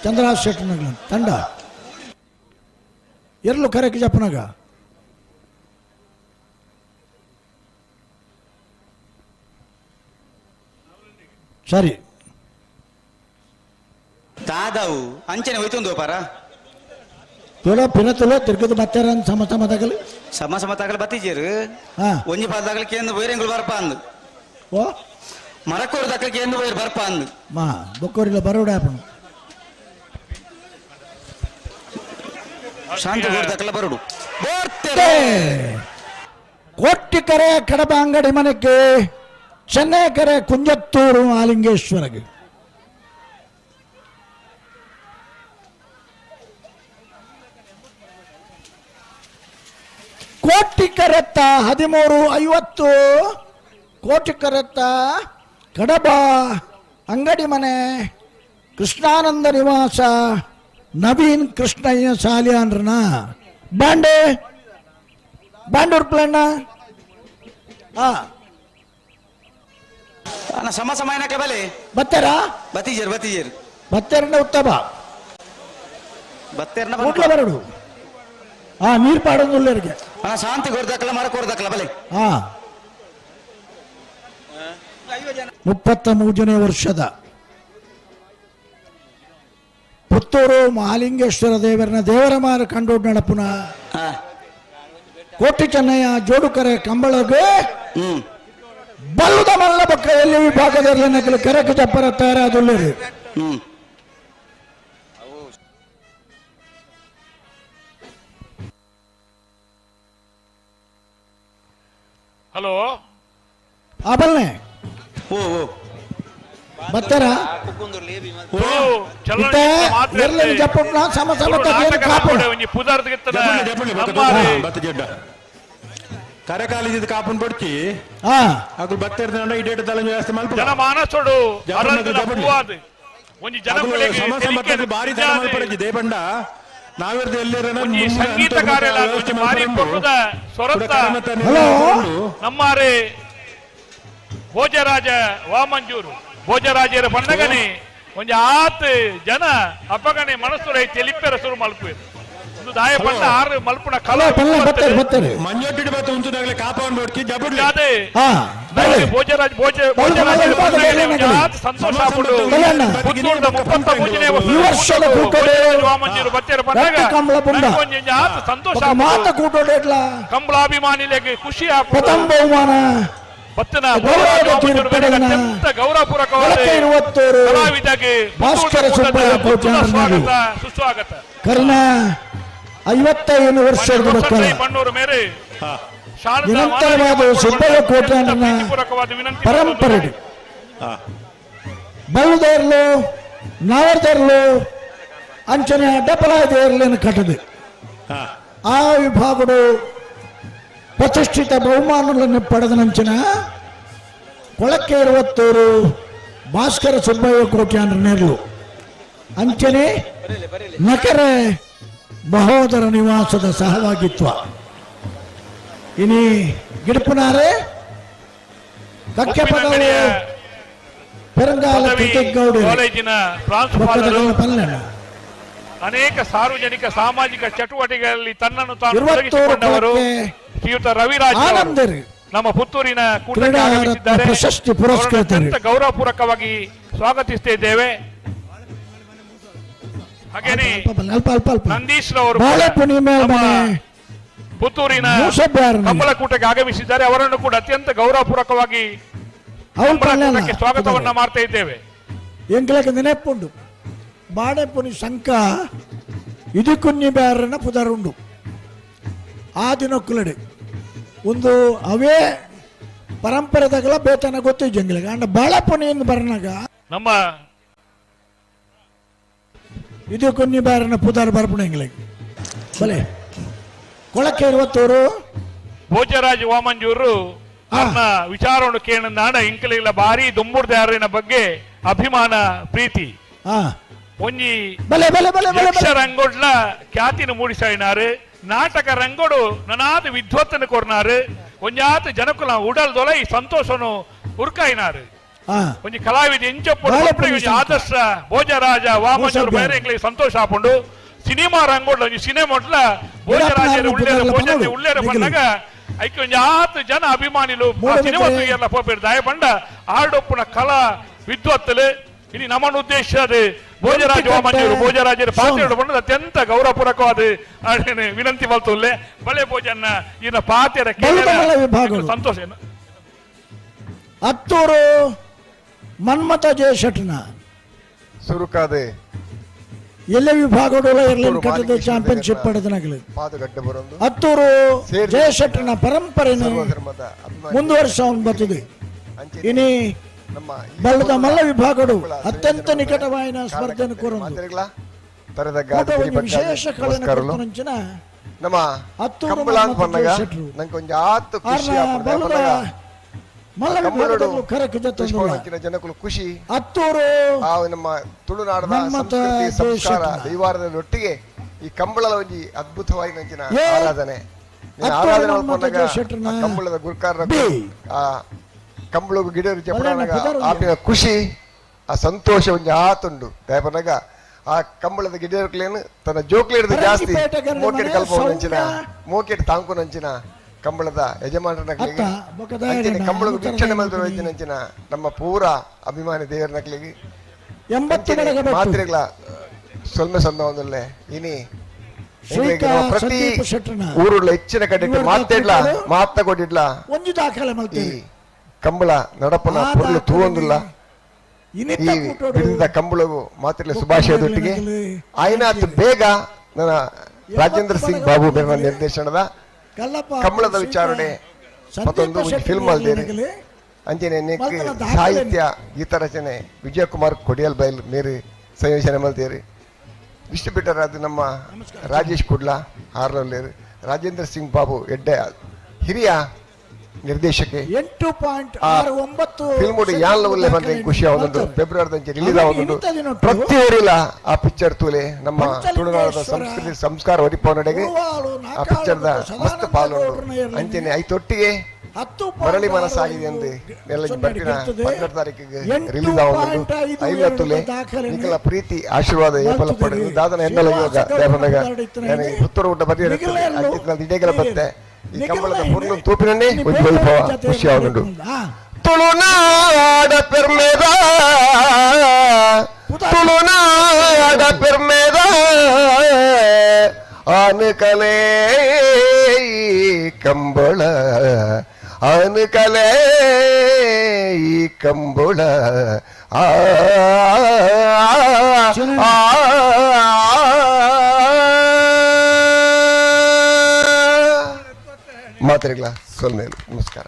ಚಂದ್ರಹಾಸ್ ಶೆಟ್ಟರ್ನಗಳ ತಂಡ ಎರಲು ಕರೆಕ್ ಜಪ್ಪನಾಗ ಸರಿ ತಾದವು ಅಂಚನೆ ಹೋಯ್ತೊಂದು ಪಾರ ತೋಡ ಪಿರತುಲ ತಿರ್ಗದ ಬತ್ತಾರ ಅಂತ ಸಮ ಸಮ ತಗಲಿ ಸಮ ಸಮ ತಗಲಿ ಬತ್ತಿಜೇರು ಒಂಜಿ ಪಾದ ತಗಲಿ ಕೇಂದ್ರ ಬೈರೆಂಗುಳು ಬರ್ಪ ಅಂದು ಓ ಮರಕೋರು ತಗಲಿ ಕೇಂದ್ರ ಬೈರ್ ಬರ್ಪ ಅಂದು ಮಾ ಬೊಕ್ಕೋರಿಲ್ಲ ಬರೋಡ ಆಪಣು ಶಾಂತಿ ತಕಲ ಬರೋಡು ಕೋಟಿಕೆರೆ ಕಡಬ ಅಂಗಡಿ ಮನೆಗೆ ಚೆನ್ನೈಕೆರೆ ಕುಂಜತ್ತೂರು ಮಾಲಿಂಗೇಶ್ವರಗೆ ಕೋಟಿಕರೆತ್ತ 13:50 ಕೋಟಿಕರೆತ್ತ ಕಡಬ ಅಂಗಡಿ ಮನೆ ಕೃಷ್ಣಾನಂದ ನಿವಾಸ ನವೀನ್ ಕೃಷ್ಣಯ್ಯ ಸಾಲಿಯಾನ್ರನ ಬಾಂಡೆ ಬಾಂಡೂರ್ ಪ್ಲಣ್ಣ. ಹಾ ಸಮ ಸಮ ಏನಕ್ಕೆ ಬಲೆ ಬತ್ತಾರಾ ಬತ್ತೀಜೇರು ಬತ್ತೀಜೇರು ಬತ್ತಾರಣ್ಣ ಉತ್ತಮ ಬತ್ತೇರ್ನ ಕೂಡ್ಲೆ ಬರಡು. ಹಾ ನೀರು ಪಾಡೋದು ಅಣ್ಣ ಶಾಂತಿ ಕೊಡ್ದಕ್ಕಲ್ಲ ಮರ ಕೊಡ್ದಕ್ಕಲ್ಲ ಬಲೆ. ಹಾ 33ನೇ ವರ್ಷದ ಪುತ್ತೂರು ಮಹಾಲಿಂಗೇಶ್ವರ ದೇವರನ ದೇವರ ಮಾರ ಕಂಡು ನಡಪುನ ಕೋಟಿ ಚೆನ್ನಯ್ಯ ಜೋಡುಕರೆ ಕಂಬಳಗೆ ಬಲ್ಲುದ ಮಲ್ಲ ಬಕ್ಕ ಎಲ್ಲಿ ವಿಭಾಗದಲ್ಲಿ ನಕಲು ಕರೆಕ್ ಜಪ್ಪರ ತಯಾರಾದುಳ್ಳೇರು. ಹಲೋ ಆಬಲ್ನೆ ಬತ್ತರ ಕರೆಕಾಲೇಜ್ ಕಾಪುನ್ ಪಡ್ಚಿ ಅಕುಲು ಬತ್ತೆರ್ದ ಇಡೇಟ ತಲೆ ವ್ಯವಸ್ಥೆ ಮಲ್ಪ ಜನಮಾನಸೊಡು ಒಂಜಿ ಜನಕುಲೆಗ್ ಸಮಸ್ಯೆ ಮತ್ತೊಂದು ಬಾರಿ ತಲೆ ಮಲ್ಪಡಜಿ ದೇಪಂಡ ನಾವಿರ್ದ ಎಲ್ಲೆರನ ಒಂಜಿ ಸಂಗೀತಗಾರೆಲ ಒಂಜಿ ಬಾರಿ ಪೊರ್ಲುದ ಸ್ವರತ್ತ ನಮ್ಮಾರೆ ಭೋಜರಾಜ ವಾಮಂಜೂರು ಭೋಜರಾಜರ ಪಂಡಗನೆ ಒಂಜಿ ಆತ್ ಜನ ಅಪ್ಪಗನೆ ಮನಸ್ಸು ರೈ ತೆಲಿಪೆರ ಸುರು ಮಲ್ಪುವೆರ್. ಒಂದು ದಾಯ ಪಂಡ ಆರು ಮಲ್ಪುನ ಕಲ ಮಂಜೊಟ್ಟಿಡು ಬತ್ತ ಉಂಚುದಾಗಲೇ ಕಾಪವನ್ ಬಡ್ಚಿ ಜಬುಡ್ಲಿ ಭೋಜರಾಜ ಭೋಜ ಭೋಜರಾಜ ಸಂತೋಷ ಆಪುಂಡು. ಪುತ್ತೂರುದ 33ನೇ ವಾಮಂಜೂರು ಬತ್ತೆರ ಪಂಡಗ ಒಂಜಿ ಆತ್ ಸಂತೋಷ ಆಪುಂಡು. ಕಂಬಳಾಭಿಮಾನಿಲೆಗ್ ಖುಷಿ ಆಪುಂಡು. ಬತ್ತನ ಅತ್ಯಂತ ಗೌರವಪೂರ್ವಕವಾದ ಕಲಾವಿದಗೆ ಸ್ವಾಗತ ಸುಸ್ವಾಗತ. ಕರ್ಣ 55 ವರ್ಷದ ಬಣ್ಣೂರು ಮೇರೆ ನಿರಂತರವಾದ ಸುಬ್ಬಯ್ಯ ಕೋಟ್ಯಾನನ ಪರಂಪರೆ ಬಲ್ಲುದೇರ್ಲು ನಾವರ್ದೇರ್ಲು ಅಂಚನೆ ಅಡ್ಡಪಲಾಯದೇರ್ಲೇನು ಕಟ್ಟದೆ ಆ ವಿಭಾಗಡು ಪ್ರತಿಷ್ಠಿತ ಬಹುಮಾನಗಳನ್ನು ಪಡೆದ ನಂಚಿನ ಕೊಳಕ್ಕೆ ಇರುವತ್ತೂರು ಭಾಸ್ಕರ ಸುಬ್ಬಯ್ಯ ಕೋಟ್ಯಾನರ ನೇರ್ಲು ಅಂಚನೆ ನಕರೆ ಮಹೋದರ ನಿವಾಸದ ಸಹಭಾಗಿತ್ವ. ಇನಿ ಗಿಡಪುನಾರೆ ಕಕ್ಕೆಪದವು ಪೆರಂಗಾಲ ಕಿಟ್ಟೇಗೌಡ ಕಾಲೇಜಿನ ಪ್ರಾಂಶುಪಾಲರು ಅನೇಕ ಸಾರ್ವಜನಿಕ ಸಾಮಾಜಿಕ ಚಟುವಟಿಕೆಗಳಲ್ಲಿ ತನ್ನನ್ನು ತಾನು ತೊಡಗಿಸಿಕೊಂಡವರು ಶ್ರೀಯುತ ರವಿರಾಜ್ ನಮ್ಮ ಪುತ್ತೂರಿನ ಕೂಟಕ್ಕೆ ಆಗಮಿಸಿದ್ದಾರೆ. ಪ್ರಶಸ್ತಿ ಪುರಸ್ಕೃತರು ಗೌರವಪೂರ್ವಕವಾಗಿ ಸ್ವಾಗತಿಸ್ತಾ ಇದ್ದೇವೆ. ಹಾಗೇನೆ ನಂದೀಶ್ ರವರು ಪುತ್ತೂರಿನ ಕಂಬಳಕೂಟಕ್ಕೆ ಆಗಮಿಸಿದ್ದಾರೆ. ಅವರನ್ನು ಕೂಡ ಅತ್ಯಂತ ಗೌರವಪೂರ್ವಕವಾಗಿ ಕಂಬಳಕೂಟಕ್ಕೆ ಸ್ವಾಗತವನ್ನ ಮಾಡ್ತಾ ಇದ್ದೇವೆ. ಎಂಗ್ಲಕ್ಕೆ ನೆನಪುಂಡು ಬಾಣೆಪುನಿ ಶಂಕ ಇದಕ್ಕುನ್ನಿ ಬ್ಯಾರನ ಪುದರುಂಡು ಆ ದಿನಕ್ಕುಲಡೆ ಒಂದು ಅವೇ ಪರಂಪರೆದಾಗಲ ಬೇತನ ಗೊತ್ತಿಜ್ಜಿ ಎಂಗ್ಲಿಗೆ. ಅಂಡ ಬಾಳೆಪುನಿ ಎಂದು ಬರನಾಗ ನಮ್ಮ ಇದಕ್ಕುನ್ನಿ ಬ್ಯಾರನ ಪುದರ್ ಬರ್ಪುಣ ಎಂಗ್ಲಿಗೆ ಬಲೆ ಕೊಳಕ್ಕೆ ಇರುವತ್ತೂರು ಭೋಜರಾಜ್ ವಾಮಂಜೂರು ತನ್ನ ವಿಚಾರವನ್ನು ಕೇಳಿದ ಇಂಕಲಿಲ್ಲ ಭಾರಿ ದುಂಬುರ್ದಾರಿನ ಬಗ್ಗೆ ಅಭಿಮಾನ ಪ್ರೀತಿ ಒಂಜಿ ಯಕ್ಷ ರಂಗೋಡ್ಲ ಖ್ಯಾತಿನ ಮೂಡಿಸಾಯಿನಾರು ನಾಟಕ ರಂಗೋಡು ನನಾದ ವಿದ್ವತ್ತನ್ನು ಕೊರ್ನಾರು ಒಂಜಾತ ಜನಕುಲ ಉಡಲ್ ದೊಲೈ ಸಂತೋಷನು ಉರ್ಕಾಯಿನಾರು ಒಂಜಿ ಕಲಾವಿದ ಇಂಚೊಪ್ಪು ಆದರ್ಶ ಭೋಜರಾಜ ವಾಮಂಜೂರು ಬೇರೆ ಎಂಗ್ಲಿಗೆ ಸಂತೋಷ ಆಪುಂಡು. ಸಿನಿಮಾ ರಂಗೋಡ್ಲ ಒಂಜಿ ಸಿನಿಮಾ ಭೋಜರಾಜರು ಉಳ್ಳೇರ ಭೋಜನ ಉಳ್ಳೇರ ಬಂದಾಗ ಐಕೆ ಒಂಜಿ ಆತ ಜನ ಅಭಿಮಾನಿಲು ಸಿನಿಮಾ ತುಯ್ಯರ್ಲ ಪೋಪೇರು ದಾಯ ಬಂಡ ಆಡೊಪ್ಪುನ ಕಲಾ ವಿದ್ವತ್ತಲು ಇನಿ ನಮ್ಮನ ಉದ್ದೇಶ ಅದು ಭೋಜರಾಜ ವಾಮಂಜೂರು ಭೋಜರಾಜರ ಪಾತ್ರೆ ಬಂಡದ ಅತ್ಯಂತ ಗೌರವಪೂರ್ವಕವಾದ ವಿನಂತಿ ಮಲ್ತುಲ್ಲೆ ಬಳೆ ಭೋಜನ ಇನ್ನ ಪಾತ್ರೆ ಸಂತೋಷ. ಹತ್ತೂರು ಮನ್ಮಥ ಜಯಶೆಟ್ಟನ ಸುರುಕಾದೆ ಎಲ್ಲ ವಿಭಾಗಗಳು ಇರಲಿಲ್ಲ ಕಟ್ಟದ ಚಾಂಪಿಯನ್ಶಿಪ್ ಪಡೆದನಾಗಲಿ ಹತ್ತೂರು ಜಯಶೆಟ್ಟನ ಪರಂಪರೆ ಮುಂದುವರ್ಷ ಬರ್ತದೆ. ಇನಿ ಬಲ್ಲದ ಮಲ್ಲ ವಿಭಾಗಗಳು ಅತ್ಯಂತ ನಿಕಟವಾಯಿನ ಸ್ಪರ್ಧೆಯನ್ನು ಕೋರಂದು ವಿಶೇಷ ಕಳೆನ ನಮ್ಮ ಹತ್ತೂರು ಮಲ್ಲ ವಿಭಾಗದಲ್ಲೂ ಕರಕು ಜೊತೆ ಜನಕುಲು ಖುಷಿ ಹತ್ತೂರು ನಮ್ಮ ತುಳುನಾಡದ ಸಂಸ್ಕೃತಿ ಸಂಸ್ಕಾರ ದೈವಾರದೊಟ್ಟಿಗೆ ಈ ಕಂಬಳದ ಒಂಜಿ ಅದ್ಭುತವಾಗಿ ನಂಚಿನ ಆರಾಧನೆ ಆರಾಧನೆ ಮಲ್ಪನಗ ಕಂಬಳದ ಗುರುಕಾರ ಆ ಕಂಬಳಗು ಗಿಡ ಜಪಡಾನಗ ಆಪಿನ ಖುಷಿ ಆ ಸಂತೋಷ ಒಂಜಿ ಆತುಂಡು ದಯಪನಗ ಆ ಕಂಬಳದ ಗಿಡಕ್ಲೇನು ತನ್ನ ಜೋಕ್ಲೇಡ್ದು ಜಾಸ್ತಿ ಮೋಕೆಟ್ ಕಲ್ಪವನಂಚಿನ ಮೋಕೆಟ್ ತಾಂಕುನಂಚಿನ ಕಂಬಳದ ಯಜಮಾನರನಕ್ಲಿಗೆ ಅಂಚನೆ ಕಂಬಳದ ವೀಕ್ಷಣೆ ಮಲ್ತಿನಂಚಿನ ನಮ್ಮ ಪೂರ ಅಭಿಮಾನಿ ದೇವರನಕ್ಲಿಗೆ ಮಾತ್ರೆಗಳ ಸೊಲ್ಮೆ ಸಂದವೊಂದುಲ್ಲೆ ಇನಿ ಪ್ರತಿ ಊರುಡ್ಲ ಹೆಚ್ಚಿನ ಕಡೆ ಮಾತೆಡ್ಲ ಮಾತ ಕೊಟ್ಟಿಡ್ಲ ಒಂಜಿ ದಾಖಲೆ ಮಲ್ತೇವೆ ಕಂಬಳ ನಡಪನ ಪೊರ್ಲು ತೂವೊಂದುಲ್ಲ ಈ ಬಿರುದ ಕಂಬಳಗು ಮಾತಿರ್ಲ ಶುಭಾಶಯದೊಟ್ಟಿಗೆ ಆಯ್ನಾತ್ ಬೇಗ ನನ್ನ ರಾಜೇಂದ್ರ ಸಿಂಗ್ ಬಾಬು ಬೇರ್ನ ನಿರ್ದೇಶನದ ಕಂಬಳದ ವಿಚಾರಣೆ ಮತ್ತೊಂದು ಫಿಲ್ಮ್ ಅಲ್ದೇರಿ ಅಂಚನೆ ಸಾಹಿತ್ಯ ಗೀತ ರಚನೆ ವಿಜಯಕುಮಾರ್ ಕೊಡಿಯಲ್ ಬೈಲ್ ಮೇರಿ ಸಂಯೋಜನೆ ಮಲ್ತೇರಿ ಡಿಸ್ಟ್ರಿಬ್ಯೂಟರ್ ಅದು ನಮ್ಮ ರಾಜೇಶ್ ಕುಡ್ಲಾ ಹಾರ್ಲಲ್ಲೇರು ರಾಜೇಂದ್ರ ಸಿಂಗ್ ಬಾಬು ಎಡ್ಡೆ ಹಿರಿಯ ನಿರ್ದೇಶಕಿ 8.69 ಫಿಲ್ಮ್ ಯಾನ್ಲ ಉಲ್ಲೆ ಬಂದ್ರೆ ಖುಷಿ ಆವೊಂದುಂಡು ಫೆಬ್ರವರಿ ದಂಚೆ ರಿಲೀಸ್ ಆವೊಂದುಂಡು ಪ್ರತಿ ಊರಿಲ ಆ ಪಿಕ್ಚರ್ ತೂಲೆ ನಮ್ಮ ತುಳುನಾಡದ ಸಂಸ್ಕೃತಿ ಸಂಸ್ಕಾರ ಒರಿಪವನಡೆಗೆ ಆ ಪಿಕ್ಚರ್ದ ಮಸ್ತ್ ಪಾಲುಂಡು ಅಂಚನೆ ಐತೊಟ್ಟಿಗೆ ಮರಳಿ ಮನಸ್ಸಾಗಿದೆ ಎಂದು ಎಲ್ಲ ಬರ್ತಿನ 12 ತಾರೀಕಿಗೆ ರಿಲೀಸ್ ಆವೊಂದುಂಡು ಐಲ ತುಲೆ ನಿಕಲ ಪ್ರೀತಿ ಆಶೀರ್ವಾದ ಏಪಲ ಪಡೆದು ದಾದನ ಎನ್ನಲ ಯೋಗ ದೇವನಗ ನನಗೆ ಪುತ್ತೂರು ಊಟ ಬರೆಯ ಇಡೇಗಲ ಬತ್ತೆ ಈ ಕಂಬಳದ ಪೊರ್ಲು ತೂಪಿನನ್ನೇ ವೈಭವ ಖುಷಿ ಆವೊಂದುಂಡು ತುಳುನಾಡ ಪೆರ್ಮೆದ ತುಳುನಾಡ ಪೆರ್ಮೆದ ಆನುಕಲೆ ಕಂಬಳ ಆನುಕಲೆ ಈ ಕಂಬಳ ಆ ಮಾತ್ರೆಗಳ ಸೊಲ್ಮೇಲು ನಮಸ್ಕಾರ.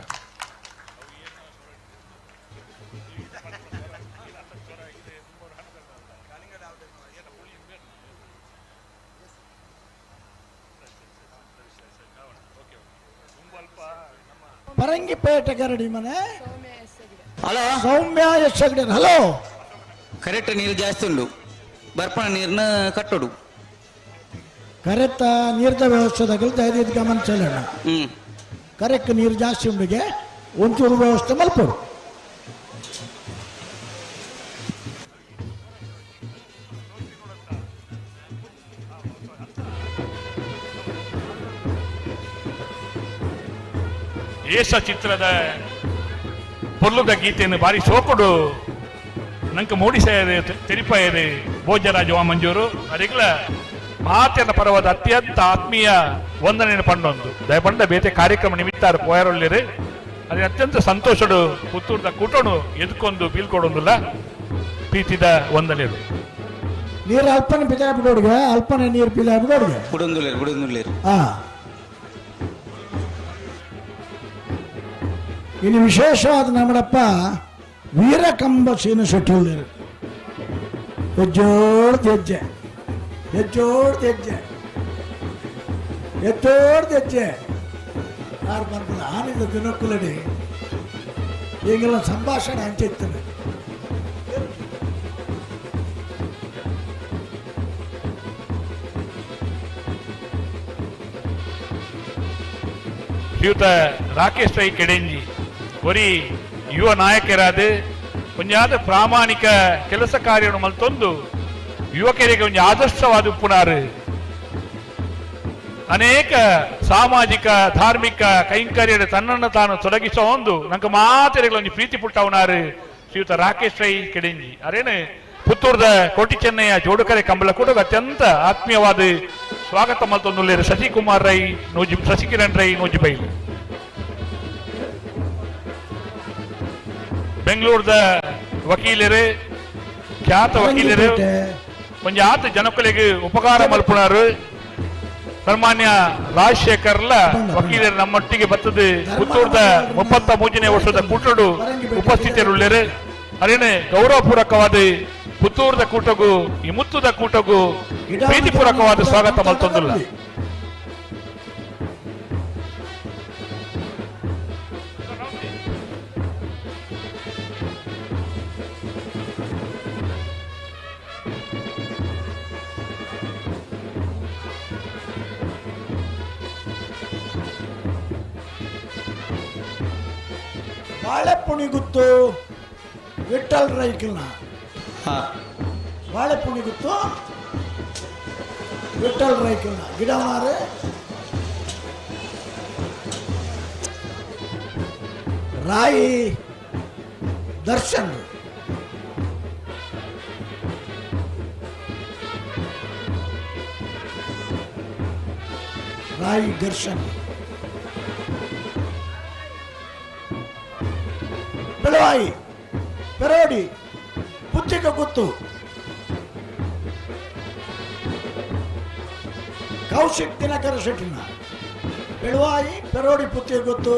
ಪರಂಗಿಪೇಟೆ ಗರಡಿ ಮನೆ hello Soumya S Hegde hello correct ನೀರು ಜಾಸ್ತಿ ಉಂಟು ಬರ್ಪಣ ನೀರನ್ನ ಕಟ್ಟೋಡು ಕರೆಕ್ಟ್ ನೀರ್ದ ವ್ಯವಸ್ಥೆದಾಗ ದಯದೀದ್ ಗಮನಿಸಲಣ್ಣ ಕರೆಕ್ಟ್ ನೀರು ಜಾಸ್ತಿ ಉಂಡಿಗೆ ಒಂಚೂರು ವ್ಯವಸ್ಥೆ ಮಲ್ಪಡು. ಏಸ ಚಿತ್ರದ ಪೊರ್ಲುದ ಗೀತೆಯನ್ನು ಬಾರಿ ಸೋಕುಡು ನಂಗೆ ಮೂಡಿಸಾಯದೆ ತೆರಿಪಾಯದೆ ಭೋಜರಾಜ ವಾಮಂಜೂರು ಅರಿಗ್ಲ ಮಾತಿನ ಪರವಾದ ಅತ್ಯಂತ ಆತ್ಮೀಯ ವಂದನೆಯನ್ನು ಪಂಡೊಂದು ದಯಪಂಡ ಬೇತೆ ಕಾರ್ಯಕ್ರಮ ನಿಮಿತ್ತಾರು ಪೋಯರೊಳ್ಳಿರು ಅದೇ ಅತ್ಯಂತ ಸಂತೋಷಡು ಪುತ್ತೂರ್ದ ಕೂಟೋಣು ಎದ್ಕೊಂದು ಬೀಳ್ಕೊಡೊಂದಿಲ್ಲ ಪ್ರೀತಿದ ವಂದನೆಯರು. ನೀರು ಅಲ್ಪನೆ ಪಿದಾಯ ಬಿಡೋಡ್ಗೆ ಅಲ್ಪನೆ ನೀರು ಪಿದಾಯ ಬಿಡೋಡ್ಗೆ ಬಿಡೊಂದುಲ್ಲೇರು ಬಿಡೊಂದುಲ್ಲೇರು. ಹಾ ಇನ್ನು ವಿಶೇಷವಾದ ನಮ್ಮಡಪ್ಪ ವೀರಕಂಬ ಸೀನ ಶೆಟ್ಟಿಳ್ಳೇರು ಹೆಜ್ಜೋಡ್ದು ಹೆಜ್ಜೆ ಹೆಜ್ಜೋಡ್ದು ಹೆಜ್ಜೆ ಹೆಜ್ಜೋಡ್ದು ಹೆಜ್ಜೆ ಆರು ಬಂದ ಆನಿಂದ ದಿನಕ್ಕುಲಡಿ ಈಗೆಲ್ಲ ಸಂಭಾಷಣೆ ಹಂಚಿತ್ತನೆ. ಶ್ರೀಯುತ ರಾಕೇಶ್ ರೈ ಕೆಡೆಂಜಿ ಒರಿ ಯುವ ನಾಯಕರಾದ ಒಂಜಾದ ಪ್ರಾಮಾಣಿಕ ಕೆಲಸ ಕಾರ್ಯವನ್ನು ಮಲ್ತೊಂದು ಯುವಕರಿಗೆ ಒಂದು ಆದರ್ಶವಾದ ಉಪ್ಪುನಾರು ಅನೇಕ ಸಾಮಾಜಿಕ ಧಾರ್ಮಿಕ ಕೈಂಕರ್ಯದ ತನ್ನನ್ನು ತಾನು ತೊಡಗಿಸೋ ಒಂದು ನಂಗೆ ಮಾತೆರೆಗಳ ಒಂದು ಪ್ರೀತಿ ಪುಟ್ಟವನಾರು ಶ್ರೀಯುತ ರಾಕೇಶ್ ರೈ ಕೆಡೆಂಜಿ ಅರೇನು ಪುತ್ತೂರ್ದ ಕೋಟಿ ಚೆನ್ನಯ್ಯ ಜೋಡುಕರೆ ಕಂಬಳ ಕೂಡ ಅತ್ಯಂತ ಆತ್ಮೀಯವಾದ ಸ್ವಾಗತ ಮಲ್ತೊಂದುಲ್ಲೇರು ಶಶಿಕುಮಾರ್ ರೈ ನೂಜಿ ಶಶಿಕಿರಣ್ ರೈ ನೂಜಿಬೈಲು. ಬೆಂಗಳೂರದ ವಕೀಲರು ಖ್ಯಾತ ವಕೀಲರು ಒಂಜಿ ಆತ ಜನಕುಲೆಗ್ ಉಪಕಾರ ಮಲ್ಪುನಾರು ಸನ್ಮಾನ್ಯ ರಾಜಶೇಖರ್ಲ ವಕೀಲರು ನಮ್ಮೊಟ್ಟಿಗೆ ಬರ್ತದೆ ಪುತ್ತೂರ್ದ 33ನೇ ವರ್ಷದ ಕೂಟಡು ಉಪಸ್ಥಿತರುಳ್ಳೇರು ಅರೇನೆ ಗೌರವಪೂರ್ವಕವಾದ ಪುತ್ತೂರ್ದ ಕೂಟಗೂ ಈ ಮುತ್ತುದ ಕೂಟಗೂ ಪ್ರೀತಿಪೂರ್ವಕವಾದ ಸ್ವಾಗತ ಮಲ್ತೊಂದುಲ್ಲ. ಬಾಳೆಪುಣಿಗುತ್ತು ವಿಠಲ್ ರೈಕಲ್ನ ಬಾಳೆಪುಣಿಗುತ್ತು ವಿಠಲ್ ರೈಕಲ್ನ ಗಿಡಮಾರೆ ರಾಯಿ ದರ್ಶನ್. ರಾಯಿ ಘರ್ಷಣೆ ಬೆಳವಾಯಿ ಪೆರೋಡಿ ಪುತ್ತಿಗೆ ಗುತ್ತು ಕೌಶಿಕ್ ದಿನಕರ ಶೆಟ್ಟಿನ ಬೆಳವಾಯಿ ಪೆರೋಡಿ ಪುತ್ತಿಗೆ ಗುತ್ತು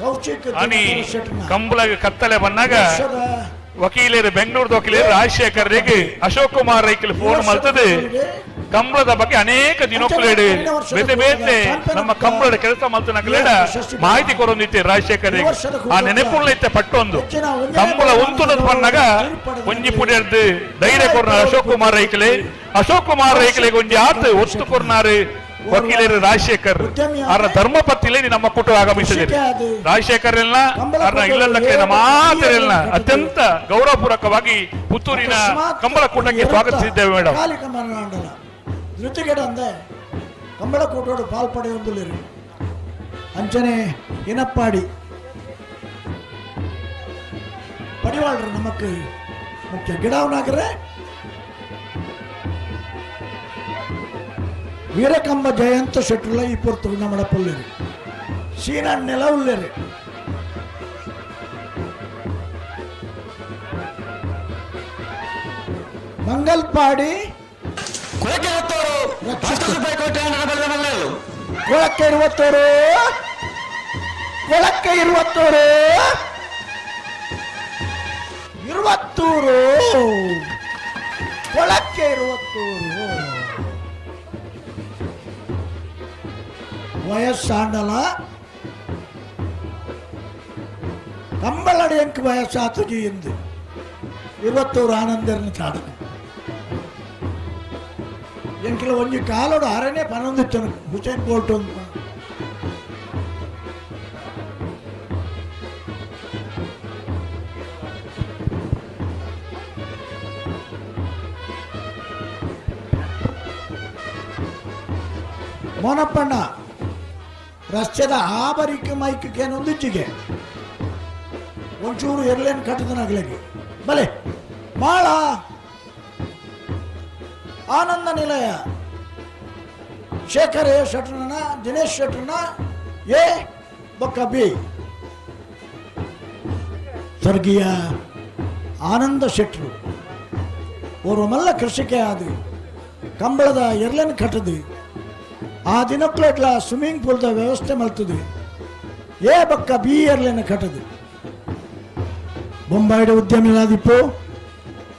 ಕೌಶಿಕ್ ದಿನಕರ ಶೆಟ್ಟಿನ ಕಂಬಳಗೆ ಕತ್ತಲೆ ಬಂದಾಗ ವಕೀಲರು ಬೆಂಗಳೂರು ವಕೀಲರು ರಾಜಶೇಖರ್ ರಿಗೆ ಅಶೋಕ್ ಕುಮಾರ್ ರೈಕಲ್ ಫೋನ್ ಮಾಡ್ತದೆ. ಕಂಬಳದ ಬಗ್ಗೆ ಅನೇಕ ದಿನಕ್ಕುಲೇಡು ಬೇತೆ ಬೇತೆ ನಮ್ಮ ಕಂಬಳದ ಕೆಲಸ ಮಾಡ್ತನಕಲೇಡ ಮಾಹಿತಿ ಕೊರೊಂದಿತ್ತೆ ರಾಜಶೇಖರ್ ಆ ನೆನಪುಳ್ಳ ಇತ್ತೆ ಪಟ್ಟೊಂದು ಕಂಬಳ ಉಂತುನದ ಬಂದಾಗ ಒಂಜಿ ಪುಡಿಯರ್ದು ಧೈರ್ಯ ಕೊರ್ನ ಅಶೋಕ್ ಕುಮಾರ್ ರೈಕಲೆ. ಅಶೋಕ್ ಕುಮಾರ್ ರೈಕಲೆಗೆ ಒಂಜಿ ಆತ ಒತ್ತು ಕೊರ್ನಾರು ವಕೀಲರು ರಾಜಶೇಖರ್. ಅವರ ಧರ್ಮಪತ್ತಿಲೆ ನಮ್ಮ ಕುಟುಂಬ ಆಗಮಿಸಿದೆ. ರಾಜಶೇಖರ್ ಎಲ್ಲ ಅವರ ಇಲ್ಲದಕ್ಕೆ ಮಾತಿರಲ್ಲ ಅತ್ಯಂತ ಗೌರವಪೂರ್ವಕವಾಗಿ ಪುತ್ತೂರಿನ ಕಂಬಳ ಕೂಟಕ್ಕೆ ಸ್ವಾಗತಿಸಿದ್ದೇವೆ ಮೇಡಮ್. ಧೃತಿಗೆಡಂದೆ ಕಂಬಳ ಕೂಟೋಡು ಪಾಲ್ಪಡೆಯೊಂದುಲಿರು ಅಂಚನೆ ಇನಪ್ಪಾಡಿ ಪಡಿವಾಳ್ರು ನಮಕ್ ಮುಖ್ಯ ಗಿಡವನಾಗರೆ ವೀರಕಂಬ ಜಯಂತ ಶೆಟ್ಟುಲ ಈ ಪೊರ್ತು ನಮ್ಮಡ ಪುಲ್ಲೇರು ಸೀನಣ್ಣೆಲ ಉಲ್ಲೇರು ಮಂಗಲ್ಪಾಡಿ ಕೊಳಕ್ಕೆ ಇರುವತ್ತೋರು ಕೊಳಕ್ಕೆ ಇರುವತ್ತೋರು ಇರುವತ್ತೂರು ಕೊಳಕ್ಕೆ ಇರುವತ್ತೂರು ವಯಸ್ಸಾಂಡಲ ಕಂಬಳಡಿ ಎಂಕ್ ವಯಸ್ಸಾತುಜಿ ಎಂದು ಇರುವತ್ತೂರು ಆನಂದರನ್ನ ಚಾಡದು ಎಂಕಿಲ ಒಂಜಿ ಕಾಲೋಡು ಅರನೇ ಪನ್ನೊಂದಿತ್ತನು ಹುಸೇನ್ ಬೋಲ್ಟ್ ಒಂದು ಮೋನಪ್ಪಣ್ಣ ರಸ್ತೆದ ಆಬರಿಕೆ ಮೈಕೇನೊಂದಿಚ್ಚಿಗೆ ಒಂಚೂರು ಎರ್ಲೇನು ಕಟ್ಟದನಾಗ್ಲಿಕ್ಕೆ ಬಲೆ ಮಾಳ ಆನಂದ ನಿಲಯ ಶೇಖರ್ ಎ ಶೆಟ್ರನ ದಿನೇಶ್ ಶೆಟ್ರನ ಎ ಬೊಕ್ಕ ಬಿ ಸ್ವರ್ಗೀಯ ಆನಂದ ಶೆಟ್ರು ಓರ್ವ ಮಲ್ಲ ಕೃಷಿಕೆ ಆದು ಕಂಬಳದ ಎರ್ಲೇನು ಕಟ್ಟದು ಆ ದಿನಕ್ಲೆಟ್ಲ ಸ್ವಿಮ್ಮಿಂಗ್ ಪೂಲ್ದ ವ್ಯವಸ್ಥೆ ಮಲ್ತದೆ ಎ ಬಕ್ಕ ಬಿ ಎರ್ಲೇನು ಕಟ್ಟದು ಬೊಂಬಾಯಿಡ ಉದ್ಯಮಿ ಆದಿಪ್ಪು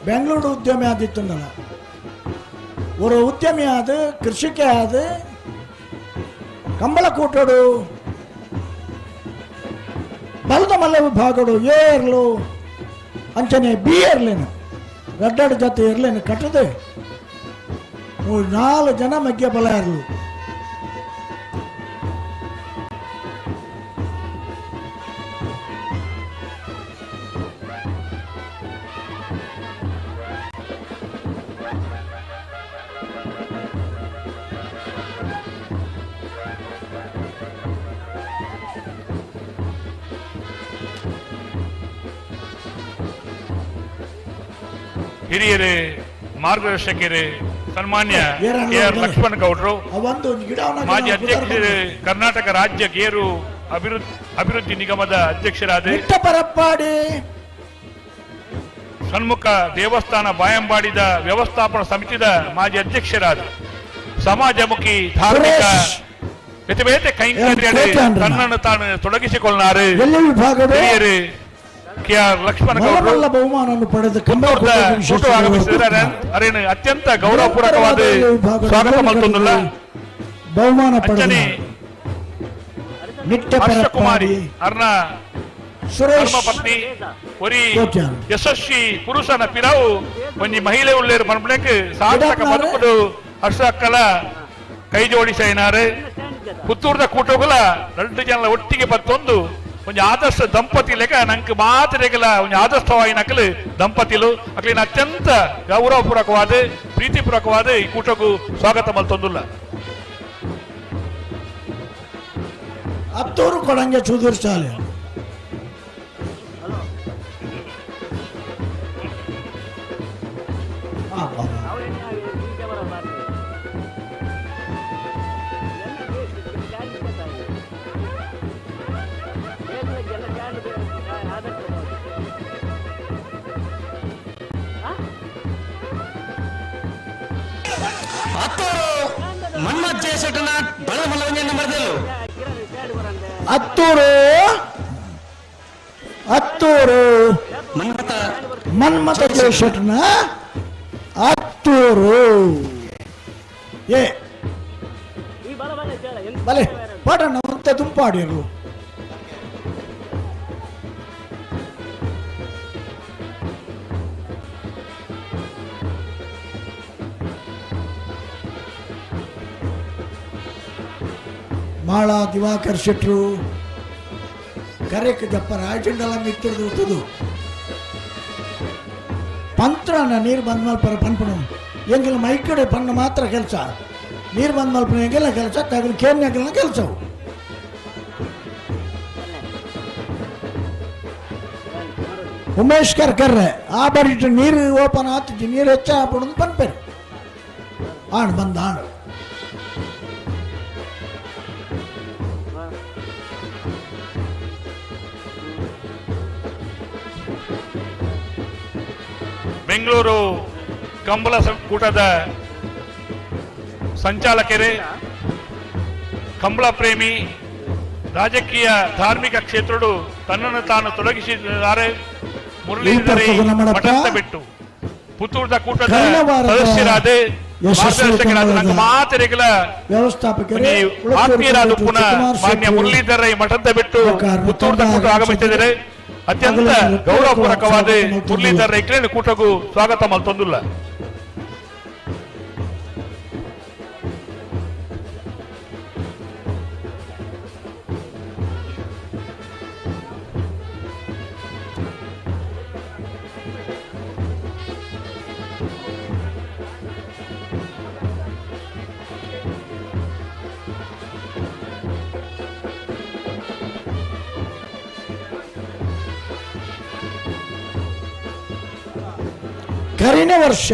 ಬೆಂಗಳೂರು ಉದ್ಯಮಿ ಆದಿತ್ತಂದಲ್ಲ ஒரு ಉದ್ಯಮಿ ಆದ ಕೃಷಿಕೆ ಆದ ಕಂಬಳ ಕೂಟೋಡು ಬಲದ ಮಲ್ಲ ವಿಭಾಗಡು ಎ ಇರ್ಲು ಅಂಚನೆ ಬಿ ಇರ್ಲೇನು ರಡ್ಡಾಡು ಜೊತೆ ಇರ್ಲೇನು ಕಟ್ಟದೆ ಮೂರು ನಾಲ್ಕು ಜನ ಮಗ್ಯ ಬಲ ಇರಲು ಹಿರಿಯರೇ ಮಾರ್ಗದರ್ಶಕರೇ ಸನ್ಮಾನ್ಯ ಕೆ ಆರ್ ಲಕ್ಷ್ಮಣ ಗೌಡರು, ಮಾಜಿ ಅಧ್ಯಕ್ಷರು, ಕರ್ನಾಟಕ ರಾಜ್ಯ ಗೇರು ಅಭಿವೃದ್ಧಿ ನಿಗಮದ ಅಧ್ಯಕ್ಷರಾದ ಸನ್ಮುಖ ದೇವಸ್ಥಾನ ಬಾಯಂಬಾಡಿದ ವ್ಯವಸ್ಥಾಪನಾ ಸಮಿತಿದ ಮಾಜಿ ಅಧ್ಯಕ್ಷರಾದ ಸಮಾಜಮುಖಿ ಧಾರ್ಮಿಕ ಬೇತೆ ಕೈಂಕರ್ಯ ತನ್ನನ್ನು ತಾನು ತೊಡಗಿಸಿಕೊಳ್ಳಾರು ಹಿರಿಯರೇ ಕೆ ಆರ್ ಲಕ್ಷ್ಮಣ ಗೌಡರು ಬಹುಮಾನವನ್ನು ಪಡೆದ ಆಗಮಿಸಿದ್ದಾರೆ. ಅತ್ಯಂತ ಗೌರವಪೂರ್ವಕವಾದ ಸ್ವಾಗತ ಮಾಡ್ತೊಂದಿಲ್ಲ ಬಹುಮಾನ ಪಡೆದ ಹರ್ಷಕುಮಾರಿ ಅರ್ನ ಧರ್ಮಪತ್ನಿ ಒರಿ ಯಶಸ್ವಿ ಪುರುಷನ ಪಿರಾವು ಒಂಜಿ ಮಹಿಳೆ ಉಳ್ಳೇರು ಪನ್ಪುನೆಕ್ ಸಾರ್ಥಕ ಬದುಕುಡು ಹರ್ಷ ಅಕ್ಕಲ ಕೈ ಜೋಡಿಸೈನಾರು. ಪುತ್ತೂರ್ದ ಕೂಟಗುಲ ಎರಡು ಜನ ಒಟ್ಟಿಗೆ ಬತ್ತೊಂದು ಒಂಜಿ ಆದರ್ಶ ದಂಪತಿ ಲೆಕ್ಕ ನಂಗೆ ಮಾತಿರೆಗಲ ಒಂಜಿ ಆದರ್ಶವಾಗಿ ನಕಲು ದಂಪತಿಲು ಅಕ್ಲಿನ ಅತ್ಯಂತ ಗೌರವಪೂರ್ವಕವಾದ ಪ್ರೀತಿಪೂರ್ವಕವಾದ ಈ ಕೂಟಕ್ಕೂ ಸ್ವಾಗತ ಮಲ್ತೊಂದುಲ್ಲ. ಅತ್ತೂರು ಕೊಡಂಗೆ ಚೂದೂರು ಶಾಲೆ ಮನ್ಮತ್ ಜಯಶೆಟ್ಟನ ಬಳಮಲ್ಲ ಒಂಜಿ ನಂಬರ್ದೆಲ್ಲು. ಅತ್ತೂರು ಅತ್ತೂರು ಮನ್ಮಥ ಮನ್ಮಥ ಜಯಶೆಟ್ಟನ ಅತ್ತೂರು. ಏ ಬಲೆ ಪಾಡಣ್ಣ ಅಂತ ದುಂಪಾಡಿರು. ಮಾಳಾ ದಿವಾಕರ್ ಶೆಟ್ರು ಕರೆಕ್ ಜಪ್ಪ ರಾಜಂಡಲ ಮಿತ್ರದು ಉತ್ತದು ಪಂತ್ರನ ನೀರು ಬಂದ ಮಲ್ಪರ ಪನ್ಪಣ ಎಂಗೆಲ್ಲ ಮೈಕಡೆ ಪನ್ನ ಮಾತ್ರ ಕೆಲಸ, ನೀರು ಬಂದ ಮಲ್ಪನ ಎಂಗೆಲ್ಲ ಕೆಲಸ ತಗಲು ಕೇನ್ಯಾಗಲ್ಲ ಕೆಲಸವು. ಉಮೇಶ್ ಕರ್ಕರ್ರೆ ಆ ಬರಿಟ್ಟು ನೀರು ಓಪನ್ ಆತಿದ್ದು ನೀರು ಹೆಚ್ಚ ಹಾಪಣ ಪನ್ಪೇರು ಆಣ್ ಬಂದ ಆಣು. ಬೆಂಗಳೂರು ಕಂಬಳ ಕೂಟದ ಸಂಚಾಲಕರೇ, ಕಂಬಳ ಪ್ರೇಮಿ, ರಾಜಕೀಯ ಧಾರ್ಮಿಕ ಕ್ಷೇತ್ರಡು ತನ್ನನ್ನು ತಾನು ತೊಡಗಿಸಿದ್ದಾರೆ ಮುರಳೀಧರ ಮಠದ ಬಿಟ್ಟು ಪುತ್ತೂರದ ಕೂಟದ ಸದಸ್ಯರಾದ ಮಾರ್ಗದರ್ಶಕರಾದ ಮಾತೆರೆಗಳ ವ್ಯವಸ್ಥಾಪಕರೇ ಆತ್ಮೀಯರಾದ ಪುನಃ ಮಾನ್ಯ ಮುರಳೀಧರ ಮಠದ ಬಿಟ್ಟು ಪುತ್ತೂರದ ಕೂಟ ಆಗಮಿಸಿದರೆ ಅತ್ಯಂತ ಗೌರವಪೂರ್ವಕವಾದ ಮುರಳೀಧರ ಇಕ್ಲೇನ ಕೂಟಗೂ ಸ್ವಾಗತ ಮಲ್ತೊಂದುಲ್ಲ. ಕರಿನ ವರ್ಷ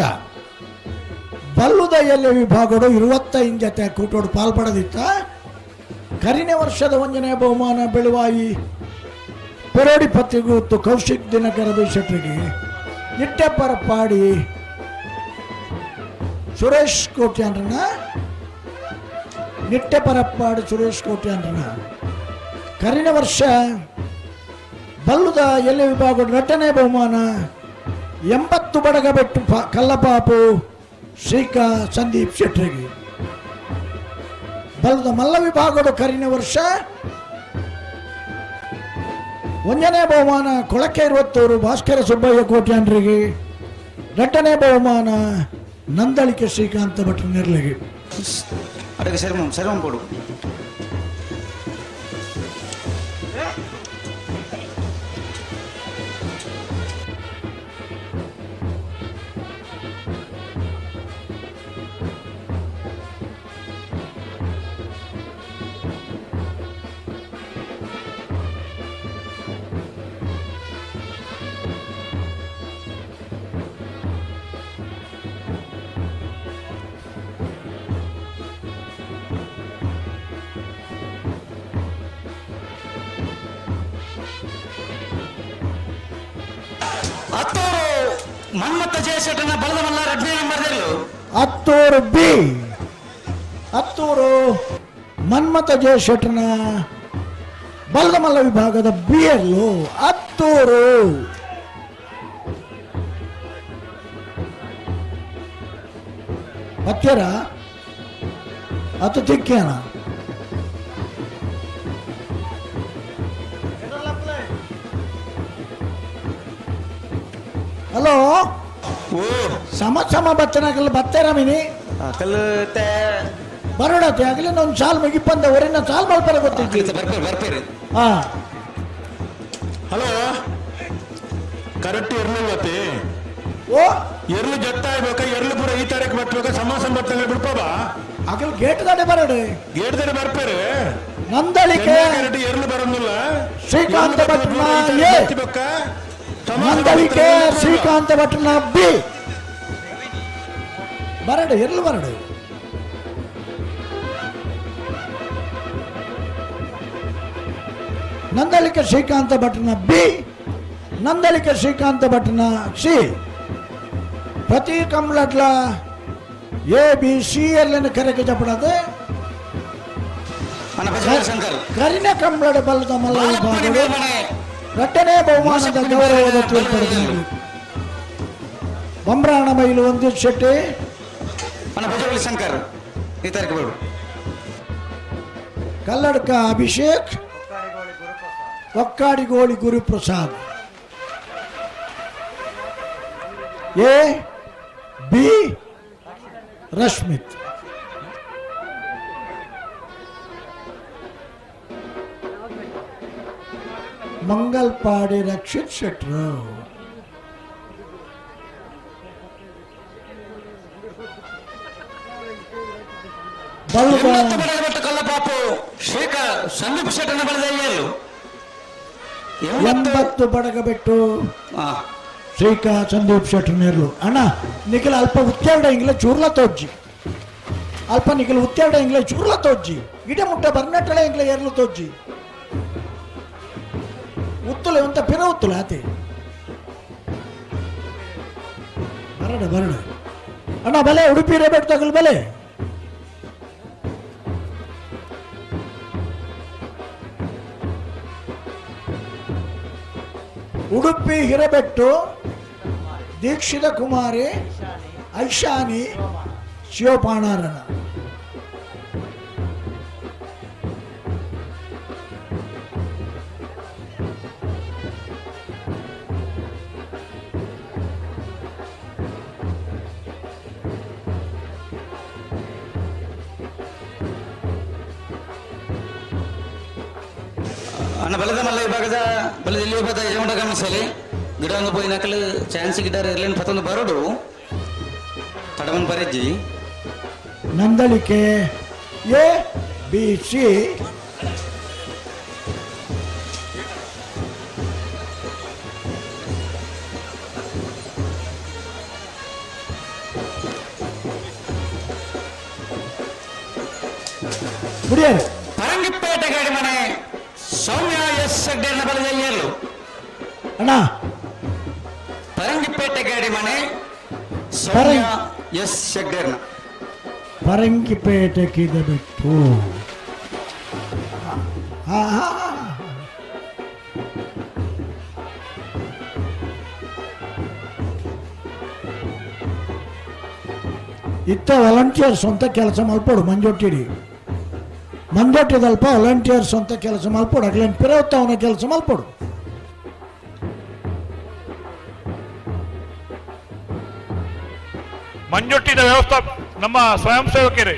ಬಲ್ಲುದ ಎಲೆ ವಿಭಾಗಡು 25 ಜೊತೆ ಕೂಟೋಡು ಪಾಲ್ಪಡದಿತ್ತ. ಕರಿನ ವರ್ಷದ ಒಂಜನೇ ಬಹುಮಾನ ಬೆಳುವಾಯಿ ಪೆರೋಡಿ ಪತ್ರಿಗೊತ್ತು ಕೌಶಿಕ್ ದಿನಕರ ಶೆಟ್ಟರಿಗೆ ನಿಟ್ಟೆಪರಪಾಡಿ ಸುರೇಶ್ ಕೋಟ್ಯಾನ್ರನ ನಿಟ್ಟೆಪರಪ್ಪಾಡಿ ಸುರೇಶ್ ಕೋಟ್ಯಾನ್ರನ. ಕರಿನ ವರ್ಷ ಬಲ್ಲುದ ಎಲೆ ವಿಭಾಗಡು ಎರಡನೇ ಬಹುಮಾನ 80 ಬಡಗಬೆಟ್ಟು ಕಲ್ಲಪಾಪು ಶ್ರೀಕಾ ಸಂದೀಪ್ ಶೆಟ್ಟರಿಗೆ. ಬಲ್ಲದ ಮಲ್ಲ ವಿಭಾಗದ ಕರಿನ ವರ್ಷ 1ನೇ ಬಹುಮಾನ ಕೊಳಕೆ ಇರುವತ್ತೂರು ಭಾಸ್ಕರ ಸುಬ್ಬಯ್ಯ ಕೋಟ್ಯಾನ್ರಿಗೆ, 2ನೇ ಬಹುಮಾನ ನಂದಳಿಕೆ ಶ್ರೀಕಾಂತ ಭಟ್ರ ನೆರಳಿಗೆ. ಅದಕ್ಕೆ ಸರ್ವಂ ಕೊಡು. ಮನ್ಮಥ ಜಯಶೆಟ್ಟನ ಬಲದ ಮಲ್ಲ ರಡ್ನೇ ನಂಬರ್ದಲ್ಲೂ. ಅತ್ತೂರು ಬಿ ಅತ್ತೂರು ಮನ್ಮಥ ಜಯಶೆಟ್ಟನ ಬಲದ ಮಲ್ಲ ವಿಭಾಗದ ಬಿ ಎಲ್ಲು ಅತ್ತೂರು. ಹತ್ತಿರ ಅತ್ತು ತಿಕ್ಕೇನ ಹಲೋ ಸಮ ಸಮ ಬತ್ತನಾಗಲ್ಲ ಬತ್ತೇರ ಮಿನಿ ಬರೋಡತ್ತೆ ಆಗಲಿ ಒಂದು ಸಾಲ್ ಮುಗಿಪಂದ ಹೊರನ ಸಾಲ್ ಮಲ್ಪರ ಗೊತ್ತಿತ್ತು. ಹಾ ಹಲೋ ಕರೆಕ್ಟ್ ಇರ್ಲಿಲ್ಲತಿ ಓ ಎರ್ಲು ಜಟ್ಟ ಆಗ್ಬೇಕ ಎರ್ಲು ಪೂರ ಈ ತಾರೀಕು ಬಟ್ಬೇಕ ಸಮ ಸಂಬತ್ತಂಗ ಬಿಡ್ಪಾ ಆಗಲ್ ಗೇಟ್ ದಾಡೆ ಬರೋಡು ಗೇಟ್ ದಾಡೆ ಬರ್ಪೇರು ನಂದಳಿಕೆ ಎರ್ಲು ಬರೋದಿಲ್ಲ ಶ್ರೀಕಾಂತ ಭಟ್ನ ಎ ನಂದಳಿಕೆ ಶ್ರೀಕಾಂತ ಭಟ್ನ ಬಿ ಬರಡು ಎರ್ಲು ಬರಡು. ನಂದಳಿಕೆ ಶ್ರೀಕಾಂತ ಭಟ್ನ ಬಿ ನಂದಳಿಕೆ ಶ್ರೀಕಾಂತ ಭಟ್ನ ಸಿ. ಪ್ರತಿ ಕಂಬ್ಲಟ್ಲ ಎ ಬಿ ಸಿ ಎರ್ಲೆನ ಕರೆಗೆ ಜಪಡದೆ ಕರಿನ ಕಂಬಳದ ಬಲ್ಲದ ಮಲ್ಲ ವಿಭಾಗಗಳು ರಟ್ಟನೇ ಬಹುಮಾನದ ಗೌರವದ ತೋರ್ಪಡೆದರು. ಬೊಮ್ರಾಣ ಮೈಲು ವಂದಿತ್ ಶೆಟ್ಟಿ ಶಂಕರ್ ಕಲ್ಲಡ್ಕ ಅಭಿಷೇಕ್ ಒಕ್ಕಾಡಿಗೋಳಿ ಗುರುಪ್ರಸಾದ್ ಎ ಬಿ ರಶ್ಮಿತ್. ಮಂಗಲ್ಪಾಡಿ ರಕ್ಷಿತ್ ಶೆಟ್ರು. ಕಲ್ಲಪಾಪು ಶೇಖರ್ ಸಂದೀಪ್ ಶೆಟ್ಟನ ಬಲದ 80 ಬಡಗಬೆಟ್ಟು ಶ್ರೀಕಾ ಸಂದೀಪ್ ಶೆಟ್ಟರ್ ನೇರ್ಲು. ಅಣ್ಣ ನಿಖಿಲ ಅಲ್ಪ ಉತ್ತೇಡ ಇಂಗ್ಲ ಚೂರ್ಲ ತೋಜ್ಜಿ ಅಲ್ಪ ನಿಖಿಲ ಉತ್ತೇಡ ಇಂಗ್ಲ ಚೂರ್ಲ ತೋಜ್ಜಿ ಇಡ ಮುಟ್ಟ ಬರ್ನಟ್ಟಳೆ ಇಂಗ್ಲ ಏರ್ಲು ತೋಜ್ಜಿ ಉತ್ತುಲೆ ಅಂತ ಪಿರ ಉತ್ತುಲ ಆತೆ ಬರಡ ಬರಡ ಅಣ್ಣ ಬಲೆ ಉಡುಪಿ ರೇಬೆಟ್ ತಗಲ್ ಬಲೆ. ಉಡುಪಿ ಹಿರಬೆಟ್ಟು ದೀಕ್ಷಿತ ಕುಮಾರಿ ಐಶಾನಿ ಶಿವಪಾಣಾರಣ. ಅಣ್ಣ ಬಲದ ಮಲ್ಲ ವಿಭಾಗದ ಬಲದ ಇಲ್ಲಿ ವಿಭಾಗದ ಯಜಮಾನ ಗಮನಿಸಲಿ ಗಿಡ ಒಂದು ಪೋಯಿ ನಕಲು ಚಾನ್ಸ್ ಗಿಡ ಇರ್ಲೇನು ಪತ್ತೊಂದು ಬರೋಡು ತಡಮನ್ ಪರೆಜ್ಜಿ. ನಂದಳಿಕೆ ಎ ಬಿ ಸಿ ಮುಡಿಯಾರೆ. ಪರಂಗಿಪೇಟೆ ಗಾಡಿ ಮನೆ ಸೌಮ್ಯ ಎಸ್ ಹೆಗ್ಡೆನ ಬಲದಲ್ಲಿಯಲ್ಲು. ಅಣ್ಣ ಪರಂಗಿಪೇಟೆ ಗಾಡಿ ಮನೆ ಸೌಮ್ಯ ಎಸ್ ಹೆಗ್ಡೆನ ಪರಂಗಿಪೇಟೆ ಕಿದಬೆಟ್ಟು. ಹಾ ಹಾ ಇತ್ತ ವಾಲಂಟಿಯರ್ ಸ್ವಂತ ಕೆಲಸ ಮಲ್ಪೋಡು ಮಂಜೊಟ್ಟಿಡಿ ಮಂಜೊಟ್ಟಿದಲ್ಪ ವಾಲಂಟಿಯರ್ ಸ್ವಂತ ಕೆಲಸ ಮಲ್ಪೋಡು ಅಗ್ಲೇನು ಪಿರವತ್ತವನ ಕೆಲಸ ಮಲ್ಪೋಡು. ಮಂಜೊಟ್ಟಿದ ವ್ಯವಸ್ಥೆ ನಮ್ಮ ಸ್ವಯಂ ಸೇವಕರೇ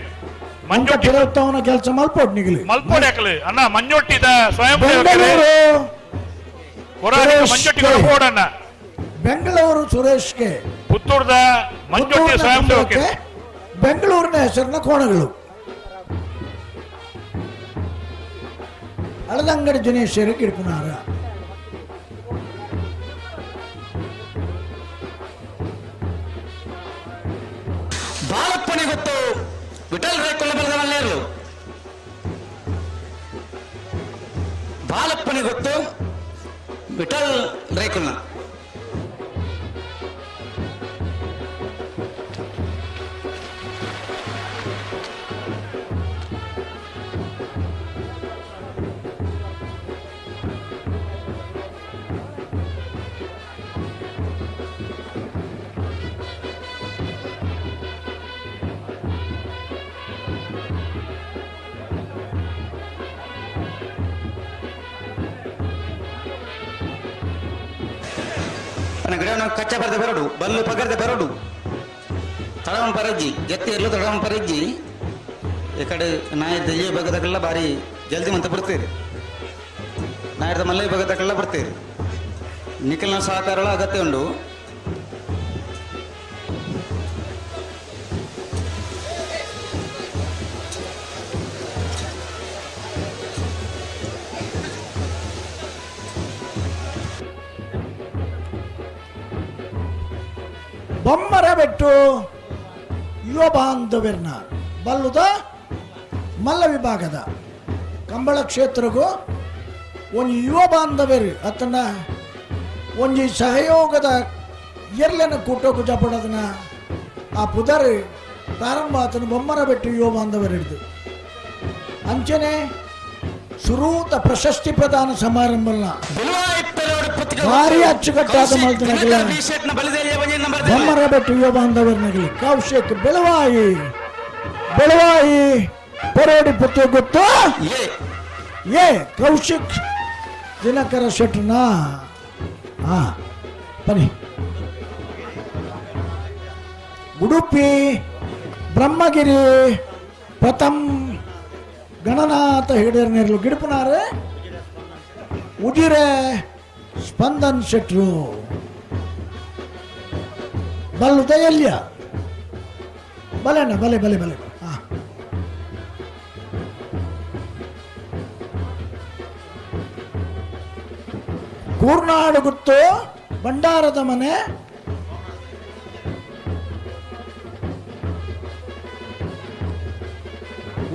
ಮಂಜೊಟ್ಟಿ ಪಿರವತ್ತವನ ಕೆಲಸ ಮಲ್ಪೋಡು ನಿಗಲಿ ಮಲ್ಪೋಡು ಯಾಕಲೆ ಅಣ್ಣ ಮಂಜೊಟ್ಟಿದ ಸ್ವಯಂ ಸೇವಕರೇ ಮಂಜೊಟ್ಟಿ ಕೊಡೋಣ. ಬೆಂಗಳೂರು ಸುರೇಶ್ಗೆ ಪುತ್ತೂರ್ದ ಮಂಜೊಟ್ಟಿ ಸ್ವಯಂ ಸೇವಕರೇ ಬೆಂಗಳೂರಿನ ಹೆಸರಿನ ಕೋಣಗಳು ಅಳದಂಗಡಿ ದಿನೇಶರು ಕಿಡ್ಪುನಾರ. ಬಾಲಪ್ಪನಿ ಗೊತ್ತು ವಿಠಲ್ ರೈಕುಲ ಬಲದ ಮಲ್ಲೇರ್ಲು ಬಾಲಪ್ಪನಿ ಗೊತ್ತು ವಿಠಲ್ ರೈಕುಲ್ನ. ಗಿಡವನ್ನು ಕಚ್ಚಾ ಬರೆದ ಬರಡು ಬಲ್ಲು ಪಗರದ ಬರಡು ತಡವನ್ ಪರಜ್ಜಿ ಜತ್ತಿ ಇರಲು ತಡವನ್ ಪರಜ್ಜಿ ಈ ಕಡೆ ನಾಯಿ ದೆಯ್ಯ ಬಗದಕ್ಕೆಲ್ಲ ಭಾರಿ ಜಲ್ದಿ ಮಂತ ಬರ್ತೀರಿ ನಾಯಿದ ಮಲ್ಲ ಬಗದಕ್ಕೆಲ್ಲ ಬರ್ತೀರಿ ನಿಖಲ್ನ ಸಹಕಾರಗಳ ಅಗತ್ಯ ಉಂಟು. ಬೊಮ್ಮರ ಬೆಟ್ಟು ಯುವ ಬಾಂಧವ್ಯರ್ನ ಬಲ್ಲುದ ಮಲ್ಲ ವಿಭಾಗದ ಕಂಬಳ ಕ್ಷೇತ್ರಕ್ಕೂ ಒಂದು ಯುವ ಬಾಂಧವ್ಯರು ಅತನ ಒಂಜಿ ಸಹಯೋಗದ ಎರ್ಲೆನ ಕೂಟೋಕು ಜಪಡೋದನ್ನ ಆ ಪುದರ್ ಪ್ರಾರಂಭ ಆತನು ಬೊಮ್ಮರ ಬೆಟ್ಟು ಯುವ ಬಾಂಧವರಿಡ್ದು ಅಂಚನೆ ಸುರೂತ ಪ್ರಶಸ್ತಿ ಪ್ರದಾನ ಸಮಾರಂಭ ಭಾರಿ ಅಚ್ಚುಕಟ್ಟಾದ ಮಲ್ತನಗಲ ಬೊಮ್ಮರ ಬೆಟ್ಟು ಯುವ ಬಾಂಧವರನಗಲಿ ಕೌಶಿಕ್ ಬೆಳವಾಯಿ ಬೆಳವಾಯಿ ಪರೋಡಿ ಪುತ್ತು ಗೊತ್ತು ಏ ಕೌಶಿಕ್ ದಿನಕರ ಶೆಟ್ಟನ ಹಾ ಬನ್ನಿ. ಉಡುಪಿ ಬ್ರಹ್ಮಗಿರಿ ಪ್ರಥಮ್ ಗಣನಾಥ ಹೆಗಡೆಯರ್ನೇರ್ಲು ಗಿಡಪನಾರೆ ಉಜಿರೆ ಸ್ಪಂದನ್ ಶೆಟ್ರು ಬಲ್ಲುದ ಎಲ್ಲಿಯ ಬಲೆಣ್ಣ ಬಲೆ ಬಲೆ ಬಲೆ ಹಾ. ಕೂರ್ನಾಡು ಗುತ್ತು ಭಂಡಾರದ ಮನೆ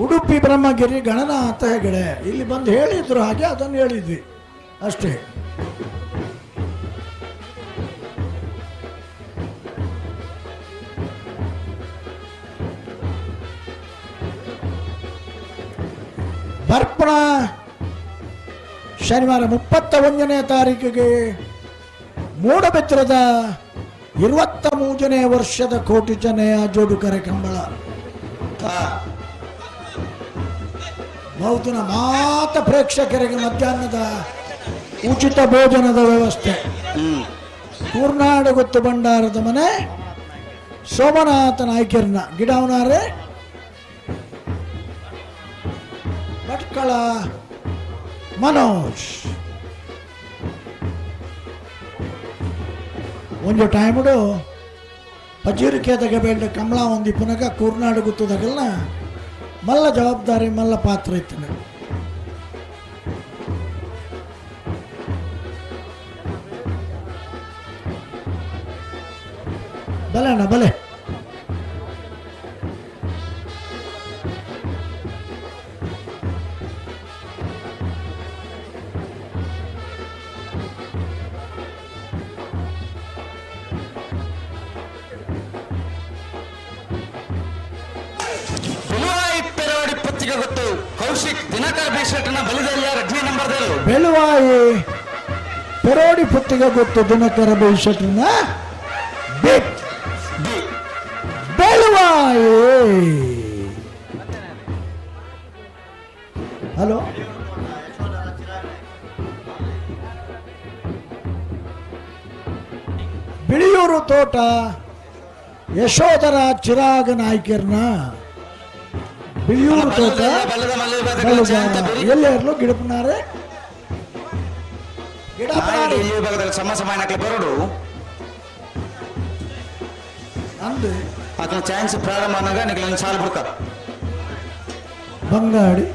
ಉಡುಪಿ ಬ್ರಹ್ಮಗಿರಿ ಗಣನಾಥ ಹೆಗಡೆ ಇಲ್ಲಿ ಬಂದು ಹೇಳಿದ್ರು, ಹಾಗೆ ಅದನ್ನು ಹೇಳಿದ್ವಿ ಅಷ್ಟೇ. ಬರ್ಪಣ ಶನಿವಾರ 31ನೇ ತಾರೀಕಿಗೆ ಮೂಡಬಿತ್ರದ 23ನೇ ವರ್ಷದ ಕೋಟಿ ಚೆನ್ನಯ ಜೋಡುಕರೆ ಕಂಬಳ ಬೌದ್ಧನ ಮಾತ ಪ್ರೇಕ್ಷಕರಿಗೆ ಮಧ್ಯಾಹ್ನದ ಉಚಿತ ಭೋಜನದ ವ್ಯವಸ್ಥೆ. ಕೂರ್ನಾಡು ಗೊತ್ತು ಭಂಡಾರದ ಮನೆ ಸೋಮನಾಥ ನಾಯ್ಕರ್ನ ಗಿಡವನಾರೆ ಭಟ್ಕಳ ಮನೋಜ್. ಒಂದು ಟೈముಡು ಪಜೀರಿಕೆ ಬೇಡ ಕಮಲ ಒಂದು ಪುನಃ ಕೂರ್ನಾಡು ಗುತ್ತದಾಗಲ್ಲ ಮಲ್ಲ ಜವಾಬ್ದಾರಿ ಮಲ್ಲ ಪಾತ್ರ ಇತ್ತು. ಬಲೆ ಅಣ್ಣ ಬಲೆ. ಬೆಳುವಾಯಿ ಪೆರೋಡಿ ಪುತ್ತಿಗೆ ಗೊತ್ತು ದಿನಕರ ಬೇಶೆಟ್ಟನ ಬೆಳುವಾಯಿ. ಹಲೋ ಬಿಳಿಯೂರು ತೋಟ ಯಶೋಧರ ಚಿರಾಗ ನಾಯ್ಕರ್ನ ಬಿಳಿಯೂರು ತೋಟ ಎಲ್ಲೆರ್ಲು ಗಿಡಪನಾರೆ ಬರಡು ಆತನ ಚಾನ್ಸ್ ಪ್ರಾರಂಭ ಅನ್ನಗ ನಿಗ್ಲೊಂದು ಸಾಲು ಬಿಡ್ಕ ಬಂಗಾಡಿ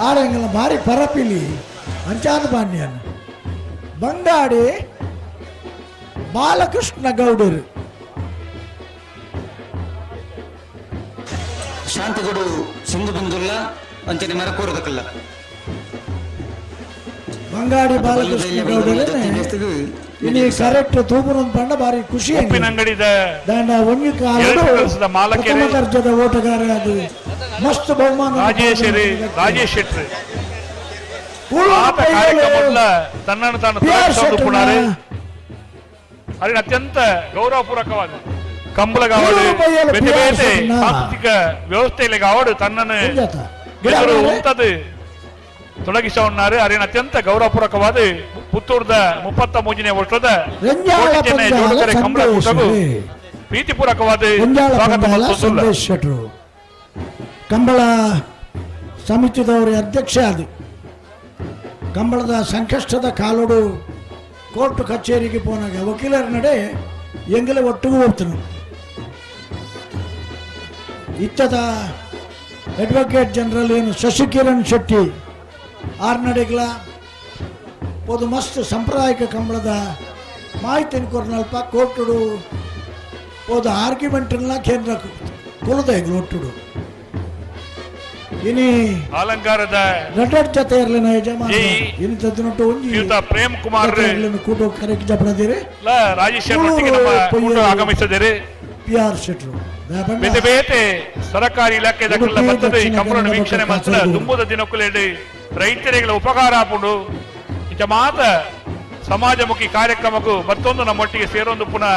ಆರಂಗಲ ಭಾರಿ ಪರಪಿಲಿ ಅಂಚಾದ ಪಾಂಡ್ಯನ್ ಬಂಗಾಡಿ ಬಾಲಕೃಷ್ಣ ಗೌಡರು ಶಾಂತಿಗೌಡು ಸಿಂಧು ಬಂದುಲ್ಲ ಅಂಚನೆ ಮರಕೂರದಕ್ಕಲ್ಲ ಬಂಗಾಡಿ ಬಾಲಕೃಷ್ಣ ಗೌಡರೇ ಇಲ್ಲಿ ಕರೆಕ್ಟ್ ತೂಪುನೊಂದು ಪಂಡ ಭಾರಿ ಖುಷಿ ದಾಂಡ ಒಂಜಿ ಕಾಲಡು ಪ್ರಥಮ ದರ್ಜದ ಓಟಗಾರ ಅದು ಮಸ್ತ್ ಬಹುಮಾನ ರಾಜೇಶ್ ರಾಜೇಶ್ ಶೆಟ್ಟಿ ತನ್ನನ್ನು ತಾನು ತೊಡಗಿಸಿಕೊಂಡು ಅದಕ್ಕೆ ಅತ್ಯಂತ ಗೌರವಪೂರ್ವಕವಾದ ಕಂಬಳಗಾವಡು ಬೇತೆ ಬೇತೆ ಸಾಂಸ್ಕೃತಿಕ ವ್ಯವಸ್ಥೆಯಲ್ಲಿ ಅವಡು ತನ್ನನ್ನು ಉಂಟದು ತೊಡಗಿಸಿಕೊಂಡಾರು. ಅರಿನ ಅತ್ಯಂತ ಗೌರವಪೂರ್ವಕವಾದ ಪುತ್ತೂರ್ದ 33ನೇ ವರ್ಷದ ಜೋಡುಕರೆ ಕಂಬಳ ಕೂಟವು ಪ್ರೀತಿಪೂರ್ವಕವಾದ ಸ್ವಾಗತ. ಸಂದೇಶ್ ಶೆಟ್ಟರು ಕಂಬಳ ಸಮಿತಿದವರ ಅಧ್ಯಕ್ಷ ಅದು ಕಂಬಳದ ಸಂಕಷ್ಟದ ಕಾಲೋಡು ಕೋರ್ಟ್ ಕಚೇರಿಗೆ ಪೋನಾಗ ವಕೀಲರ ನಡೆ ಎಂಗಲ ಒಟ್ಟಿಗೂ ಹೋಗ್ತಾನೆ. ಇತ್ತದ ಅಡ್ವೊಕೇಟ್ ಜನರಲ್ ಏನು ಶಶಿಕಿರಣ್ ಶೆಟ್ಟಿ ಆರ್ನಡೆಗಳ ಪೋದು ಮಸ್ತ್ ಸಾಂಪ್ರದಾಯಿಕ ಕಂಬಳದ ಮಾಹಿತಿಯನ್ನು ಕೊರ್ನಲ್ಪ ಕೋರ್ಟುಡು ಹೋದ ಆರ್ಗ್ಯುಮೆಂಟ್ನ ಕೇಂದ್ರ ಕುಲದ ಒಟ್ಟುಡು ಇನಿ ಅಲಂಕಾರದ ರಡ್ಡಡ್ ಜೊತೆ ಇರಲಿನ ಯಜಮಾನ ಇಂಥದ್ದು ಒಂಜಿ ಪ್ರೇಮ್ ಕುಮಾರ್ ಕೂಟ ಕರೆಕ್ಟ್ ಜಪಡದಿರಿ ರಾಜೇಶ್ ನಮ್ಮ ಕೂಟ ಆಗಮಿಸಿದಿರಿ. P R ಶೆಟ್ರು. ಬೇತೆ ಬೇತೆ ಸರಕಾರಿ ಇಲಾಖೆ ಬರ್ತದೆ ಈ ಕಂಬಳನ ವೀಕ್ಷಣೆ ಮಾತ್ರ ದುಂಬುದ ದಿನಕ್ಕುಲೆಡ್ ರೈತರಿಗಳ ಉಪಕಾರ ಆಪುಂಡು. ಇಂಚ ಮಾತ ಸಮಾಜಮುಖಿ ಕಾರ್ಯಕ್ರಮಕ್ಕೂ ಮತ್ತೊಂದು ನಮ್ಮೊಟ್ಟಿಗೆ ಸೇರೊಂದು ಪುನಃ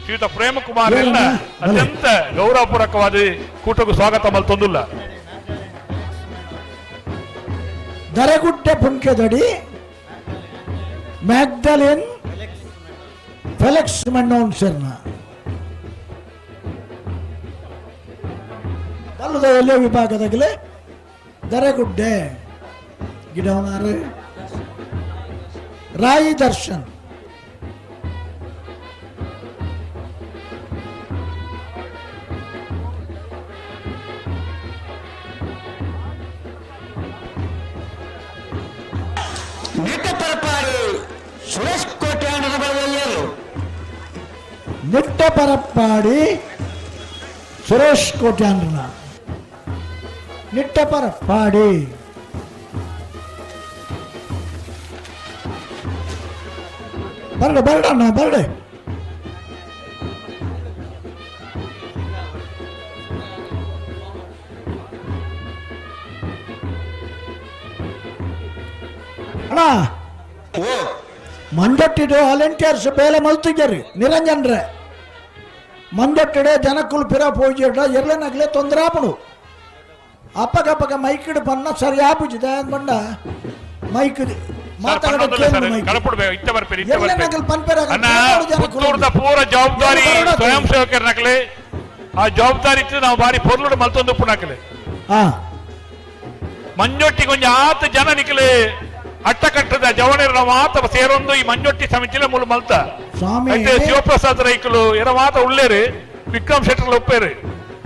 ಶ್ರೀಯುತ ಪ್ರೇಮ ಕುಮಾರ್ ಎಲ್ಲ ಅತ್ಯಂತ ಗೌರವಪೂರ್ವಕವಾದ ಕೂಟಕ್ಕೂ ಸ್ವಾಗತ ಮಲ್ತೊಂದುಲ್ಲ. ದರಗುಡ್ಡೆ ಪುಂಕೆದಡಿ ಮ್ಯಾಗ್ಡಲಿನ್ ಫೆಲಿಕ್ಸ್ ಮಣ್ಣೋನ್ ಸರ್ನ ಬಲ್ಲದ ಎಲ್ಲೇ ವಿಭಾಗದಾಗಲೇ ದರಗುಡ್ಡೆ ಗಿಡವನಾರು ರಾಯಿ ದರ್ಶನ್. ನಿಟ್ಟಪರಪಾಡಿ ಸುರೇಶ್ ಕೋಟ್ಯಾಣನ ಬಲದಲ್ಲಿಯರು. ನಿಟ್ಟಪರಪಾಡಿ ಸುರೇಶ್ ಕೋಟ್ಯಾನ್ರನ ನಿಟ್ಟಪರಪಾಡಿ. ಬರಡೆ ಬರಡಣ್ಣ ಬರಡೆ. ಅಣ್ಣ ಮಂಜೊಟ್ಟಿಡು ವಾಲಂಟಿಯರ್ಸ್ ಬೇಲೆ ಮಲ್ತಿದ್ದೀರಿ ನಿರಂಜನ್ರೆ. ಮಂಜೊಟ್ಟಿಡೆ ಜನಕ್ಕುಲ್ ಪಿರ ಪೋಜಿಡ ಎರ್ಲೆನಾಗ್ಲೆ ತೊಂದರೆ ಆಪಡು. ಅಪ್ಪಗಪ್ಪಗ ಮೈಕಿಡು ಬಣ್ಣ ಸರಿ ಆಪುಜಿದೆ ಬಣ್ಣ ಮೈಕ್ ಪೂರ ಜವಾಬ್ದಾರಿ ಸ್ವಯಂ ಸೇವಕರನಕಲೆ. ಆ ಜವಾಬ್ದಾರಿ ಇತ್ತು ನಾವು ಬಾರಿ ಪೊರ್ಲುಡು ಮಲ್ತೊಂದು ಪುಣಕಲೆ. ಮಂಜೊಟ್ಟಿ ಕೊಂಚ ಆತ ಜನ ನಿಕಲೆ ಅಟ್ಟಕಟ್ಟದ ಜವಣರ ನಾವು ಆತ ಸೇರೊಂದು ಈ ಮಂಜೊಟ್ಟಿ ಸಮಿತಿಲ ಮೂಲ ಮಲ್ತ అయితే ಶಿವಪ್ರಸಾದ್ ರೈಕುಲು ಎರ ಮಾತ ಉಳ್ಳೇರು ವಿಕ್ರಮ್ ಶೆಟ್ಟರ್ಲ ಒಪ್ಪೇರು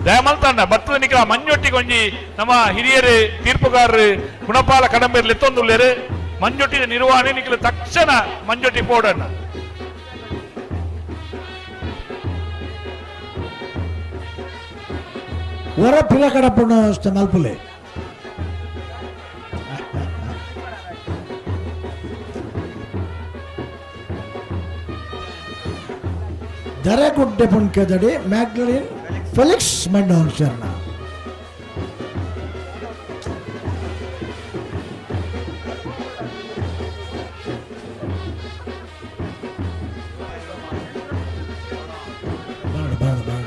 ದಯಮಲ್ತಣ್ಣ ಬರ್ತದ ನಿಕಲ ಮಂಜೊಟ್ಟಿ ಕೊಂಜಿ ನಮ್ಮ ಹಿರಿಯರು ತೀರ್ಪುಗಾರರು ಗುಣಪಾಲ ಕಡಂಬೇರ್ಲು ಎತ್ತೊಂದುಳ್ಳೇರು. ಮಂಜೊಟ್ಟಿದ ನಿರ್ವಹಣೆ ನಿಕಲ ತಕ್ಷಣ ಮಂಜೊಟ್ಟಿ ಪೋಡಣ್ಣ. ಹೊರ ಪಿರ ಕಡಪಣ್ಣ ವ್ಯವಸ್ಥೆ ಮಲ್ಪುಲೆ. ದರಗುಡ್ಡೆ ಪುಣ್ಕೆದಡಿ ಮ್ಯಾಗ್ಲಿನ್ ಫೆಲಿಕ್ಸ್ ಮೆಂಡೋನ್ ಸರ್ನ. ಬೇಡ ಬೇಡ ಬೇಡ.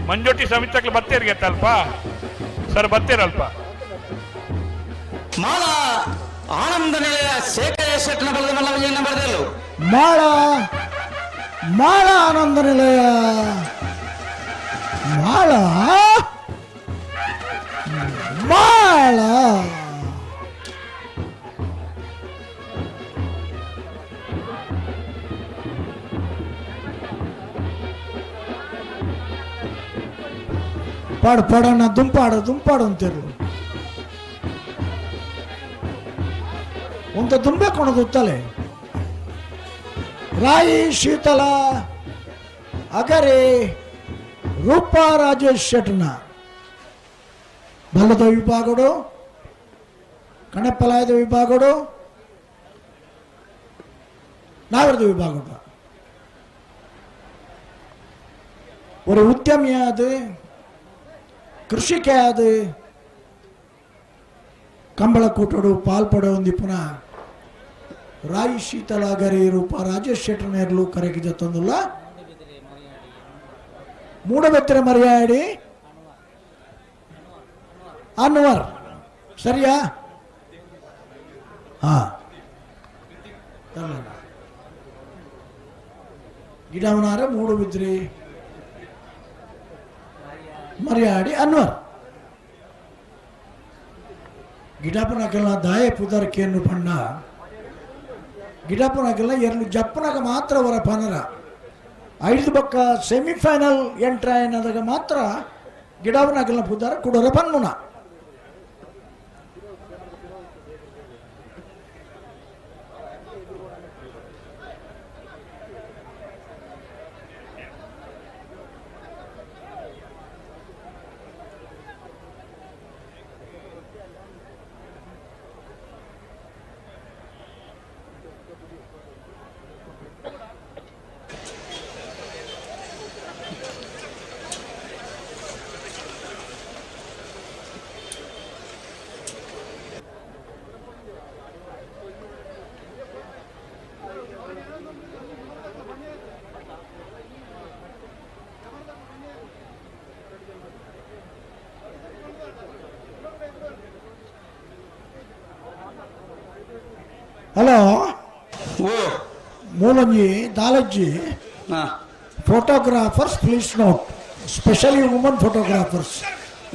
ಮಂಜೊಟ್ಟಿ ಸಮಿತಕ್ಕೆ ಬತ್ತೇರಿಗೆ ಅಲ್ಪ ಸರ್ ಬತ್ತೇರಲ್ಪ. ಮಾಳ ಆನಂದ ನಿಲಯ ಶೇಖರ ಶೆಟ್ಟನ ಬಲದ ಮಲ್ಲವಯ್ಯನ ಬರೆದಲು. ಮಾಳ ಮಾಳ ಆನಂದ ನಿಲಯ ಮಾಳ ಮಾಳ ಪಾಡು ಪಾಡಣ್ಣ ದುಂಪಾಡು ದುಂಪಾಡು ಅಂತಿರು ಒಂತ ದುಂಬೆ ಕೊಣದು ತಲೆ. ರಾಯಿ ಶೀತಲ ಅಗರೆ ರೂಪಾ ರಾಜೇಶ್ ಶೆಟ್ಟನ ಬಲ್ಲದ ವಿಭಾಗಡು ಕಣಪಲಾಯದ ವಿಭಾಗಡು ನಾವರದ ವಿಭಾಗಡು. ஒரு ಉದ್ಯಮಿಯಾದ ಕೃಷಿಕೆಯಾದ ಕಂಬಳ ಕೂಟಡು ಪಾಲ್ಪಡೆ ಒಂದಿಪ್ಪುನ ರಾಯಿ ಶೀತಲಾಗರಿ ರೂಪ ರಾಜೇಶ್ ಶೆಟ್ಟರ್ನೇರ್ಲು ಕರೆಗೆ ತಂದುಲ್ಲ. ಮೂಡಬೆತ್ತರ ಮರ್ಯಾಡಿ ಅನ್ವರ್ ಸರಿಯಾ? ಹಾ ಗಿಡವನಾರ ಮೂಡುಬಿದ್ರಿ ಮರ್ಯಾಡಿ ಅನ್ವರ್ ಗಿಡಪನಕೆಲ್ಲ ದಾಯ ಪುದರ್ಕೇನು ಪಣ್ಣ ಗಿಡಪನಕೆಲ್ಲ ಎರಡು ಜಪ್ಪನಕ ಮಾತ್ರ ಅವರ ಪನರ ಐದು ಬಕ್ಕ ಸೆಮಿಫೈನಲ್ ಎಂಟ್ರ అయినದಾಗ ಮಾತ್ರ ಗಿಡವನಕೆಲ್ಲ ಪುದರ ಕುಡರ ಪನ್ನುನ. ಹಲೋ ಮೂಲಂಜಿ ದಾಲಜ್ಜಿ photographers please note, specially woman photographers,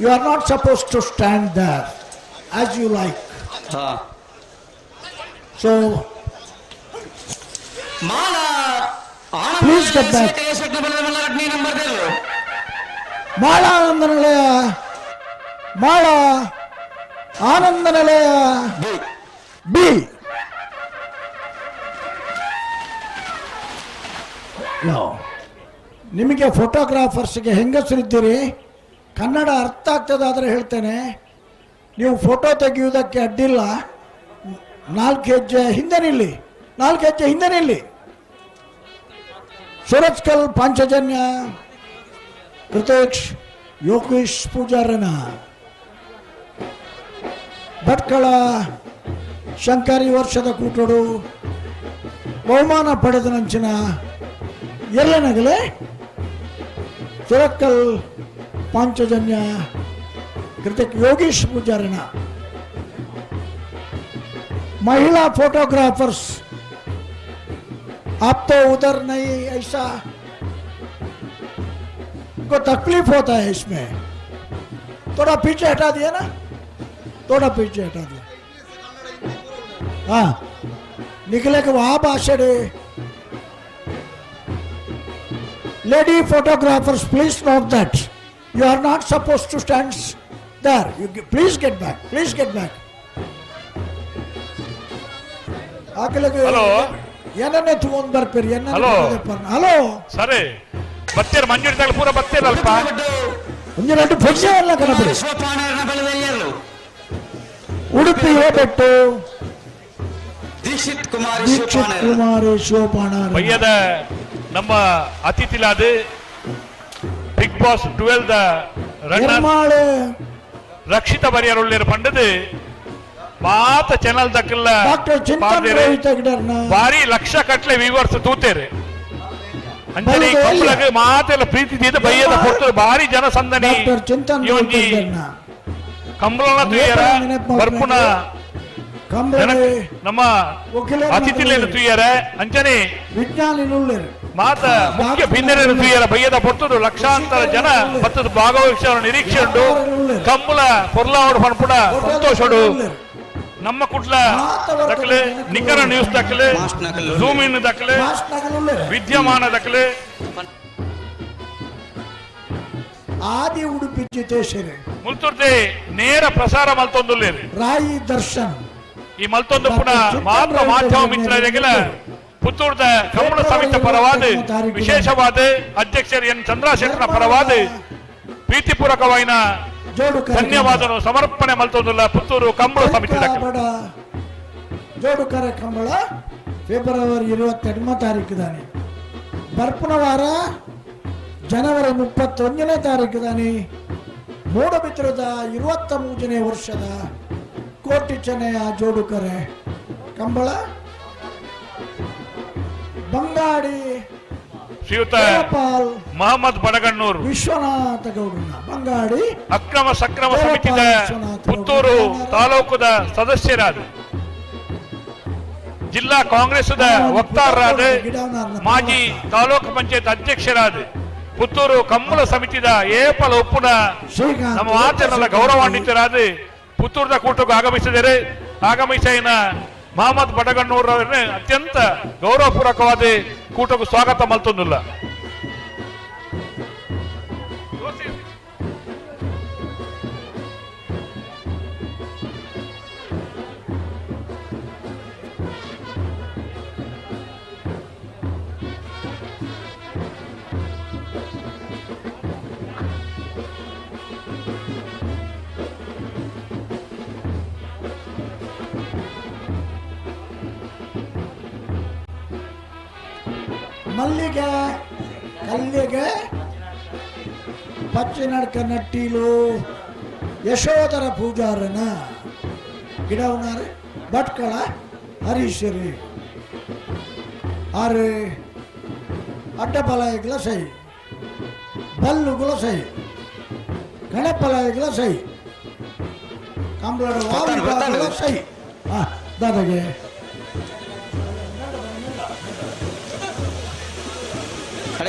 you are not suppose to stand there as you like. So please get back. Mala Ananda Nilaya, Mala Ananda Nilaya B. ನಿಮಗೆ ಫೋಟೋಗ್ರಾಫರ್ಸ್ಗೆ ಹೆಂಗಸರಿದ್ದೀರಿ, ಕನ್ನಡ ಅರ್ಥ ಆಗ್ತದಾದರೆ ಹೇಳ್ತೇನೆ, ನೀವು ಫೋಟೋ ತೆಗೆಯುವುದಕ್ಕೆ ಅಡ್ಡಿಲ್ಲ, 4 ಹೆಜ್ಜೆ ಹಿಂದೆ ನಿಲ್ಲಿ, 4 ಹೆಜ್ಜೆ ಹಿಂದೆ ನಿಲ್ಲಿ. ಸೂರಜ್ಕಲ್ ಪಾಂಚಜನ್ಯ ಕೃತೇಶ್ ಯೋಗೇಶ್ ಪೂಜಾರನ ಭಟ್ಕಳ ಶಂಕರಿ ವರ್ಷದ ಕೂಟೋಡು ಬಹುಮಾನ ಪಡೆದ ನಂಚಿನ ಎಲ್ಲನಗಲೇ ಸುರತ್ಕಲ್ ಪಾಂಚಜನ್ಯ ಕೃತಿಕ್ ಯೋಗೀಶ್ ಪೂಜಾರನ. महिला फोटोग्राफर्स आप तो उधर नहीं, ऐसा को तकलीफ होता है इसमें, थोड़ा पीछे हटा दिया ना, थोड़ा पीछे हटा दिया। हाँ निकले के वहाँ भाषण। Lady photographers please note that you are not suppose to stand there, you please get back, please get back. Hello ಏನನ್ನೇ ತಗೊಂಡ್ ಬರ್ಪೇರಿ? ಹಲೋ ಹಲೋ ಸರಿ ಬತ್ತೀರ ಮಂಜೂರಿ ತಗಲ ಪೂರ ಬತ್ತೀರಲ್ಪ ಒಂದು ಎರಡು ಪಕ್ಷ ಎಲ್ಲ ಕನಪಡಿ. ಉಡುಪಿ ಹೋಗ್ಬಿಟ್ಟು ದೀಕ್ಷಿತ್ ಕುಮಾರ್ ದೀಕ್ಷಿತ್ ಕುಮಾರ್ ಶಿವಪಾಣ ಬಯ್ಯದ ನಮ್ಮ ಅತಿಥಿಲಾದ big boss 12 the runner Rakshita ಬರಿಯರುಳ್ಳಿರು ಪಂಡದು ಮಾತ ಚಾನಲ್ ದಕ್ಕಲ್ಲ ಭಾರಿ ಲಕ್ಷ ಕಟ್ಲೆ ವ್ಯೂವರ್ಸ್ ತೂತೇರು. ಅಂಜಲಿ ಕಂಬಳಗ್ ಮಾತೆಲ್ಲ ಪ್ರೀತಿ ತೀದ ಬಯ್ಯದ ಪೊರ್ತು ಭಾರಿ ಜನ ಸಂದಣಿ ಕಂಬಳನ ತುಯ್ಯರ ಬರ್ಪುನ ನಮ್ಮ ಅತಿಥಿಲೇನು ತುಯ್ಯರ ಅಂಜನೆ ಮಾತ ಮುಖ್ಯ ಭಿನ್ನರೇನು ತುಯ್ಯರ ಬಯ್ಯದ ಪೊರ್ತುಡು ಲಕ್ಷಾಂತರ ಜನ ಬತ್ತದ ಭಾಗವಹಿಸುವ ನಿರೀಕ್ಷೆ ಉಂಟು. ಕಂಬಳ ಪೊರ್ಲಾವಡು ಪನ್ಪುಣ ಸಂತೋಷಡು ನಮ್ಮ ಕುಟ್ಲ ದಕ್ಕಲೆ, ನಿಖರ ನ್ಯೂಸ್ ದಕ್ಕಲೆ, ಝೂಮ್ ಇನ್ ದಕ್ಕಲೆ, ವಿದ್ಯಮಾನ ದಕ್ಕಲೆ. ಆದಿ ಉಡುಪಿ ಜಿತೇಶ್ವರಿ ಮುಲ್ತುರ್ದೆ ನೇರ ಪ್ರಸಾರ ಮಲ್ತೊಂದುಲ್ಲೇರಿ ರಾಯಿ ದರ್ಶನ್ ಈ ಮಲ್ತೊಂದು ಪುನಃ ಮಾತ್ರ ಮಾಧ್ಯಮ ಮಿತ್ರರಿಗೆಲ್ಲ ಪುತ್ತೂರ್ದ ಕಮ್ಮಳ ಸಮಿತಿ ಪರವಾದ ವಿಶೇಷವಾದ ಅಧ್ಯಕ್ಷರು ಎನ್ ಚಂದ್ರಶೇಖರನ ಪರವಾದ ಪ್ರೀತಿಪೂರ್ವಕವಾದ ಧನ್ಯವಾದ ಸಮರ್ಪಣೆ ಮಲ್ತೊಂದುಲ್ಲ ಪುತ್ತೂರು ಕಂಬಳ ಸಮಿತಿ ಜೋಡುಕರ ಕಂಬಳ ಫೆಬ್ರವರಿ 28 ತಾರೀಕು ಬರ್ಪುನ ವಾರ ಜನವರಿ 31ನೇ ತಾರೀಕು ಮೂಡಬಿದ್ರದ 23ನೇ ವರ್ಷದ ಕೋಟಿ ಚೆನ್ನೆಯ ಜೋಡುಕರೆ ಕಂಬಳ ಬಂಗಾಡಿ ಶ್ರೀಯುತ ಮಹಮ್ಮದ್ ಬಡಗಣ್ಣೂರು ವಿಶ್ವನಾಥ ಗೌಡನ ಬಂಗಾಡಿ ಅಕ್ರಮ ಸಕ್ರಮ ಸಮಿತಿದ ಪುತ್ತೂರು ತಾಲೂಕುದ ಸದಸ್ಯರಾದ ಜಿಲ್ಲಾ ಕಾಂಗ್ರೆಸ್ದ ವಕ್ತಾರರಾದ ಮಾಜಿ ತಾಲೂಕು ಪಂಚಾಯತ್ ಅಧ್ಯಕ್ಷರಾದ ಪುತ್ತೂರು ಕಂಬಳ ಸಮಿತಿದ ಏಪಲ ಒಪ್ಪುನ ನಮ್ಮ ಮಾತನ್ನೆಲ್ಲ ಗೌರವಾನ್ವಿತರಾದ ಪುತ್ತೂರದ ಕೂಟಕ್ಕೆ ಆಗಮಿಸಿದರೆ ಆಗಮಿಸಿನ ಮಹಮ್ಮದ್ ಬಡಗಣ್ಣೂರವರನ್ನೇ ಅತ್ಯಂತ ಗೌರವಪೂರ್ವಕವಾದ ಕೂಟಕ್ಕೆ ಸ್ವಾಗತ ಮಲ್ತೊಂದಿಲ್ಲ. ಮಲ್ಲಿಗೆ ಕಲ್ಲಿಗೆ ಪಚ್ಚಿನಡ್ಕ ನಟ್ಟೀಲು ಯಶೋಧರ ಪೂಜಾರನ ಗಿಡವನಾರು ಭಟ್ಕಳ ಹರೀಶರಿ ಆರು ಅಡ್ಡಪಲಾಯಗಳ ಸೈ ಬಲ್ಲುಗಳ ಸೈ ಗಣಪಲಾಯಗಳ ಸೈ ಕಂಬಳದ ಸೈ. ಹಾಂ ದಾದಾಗೆ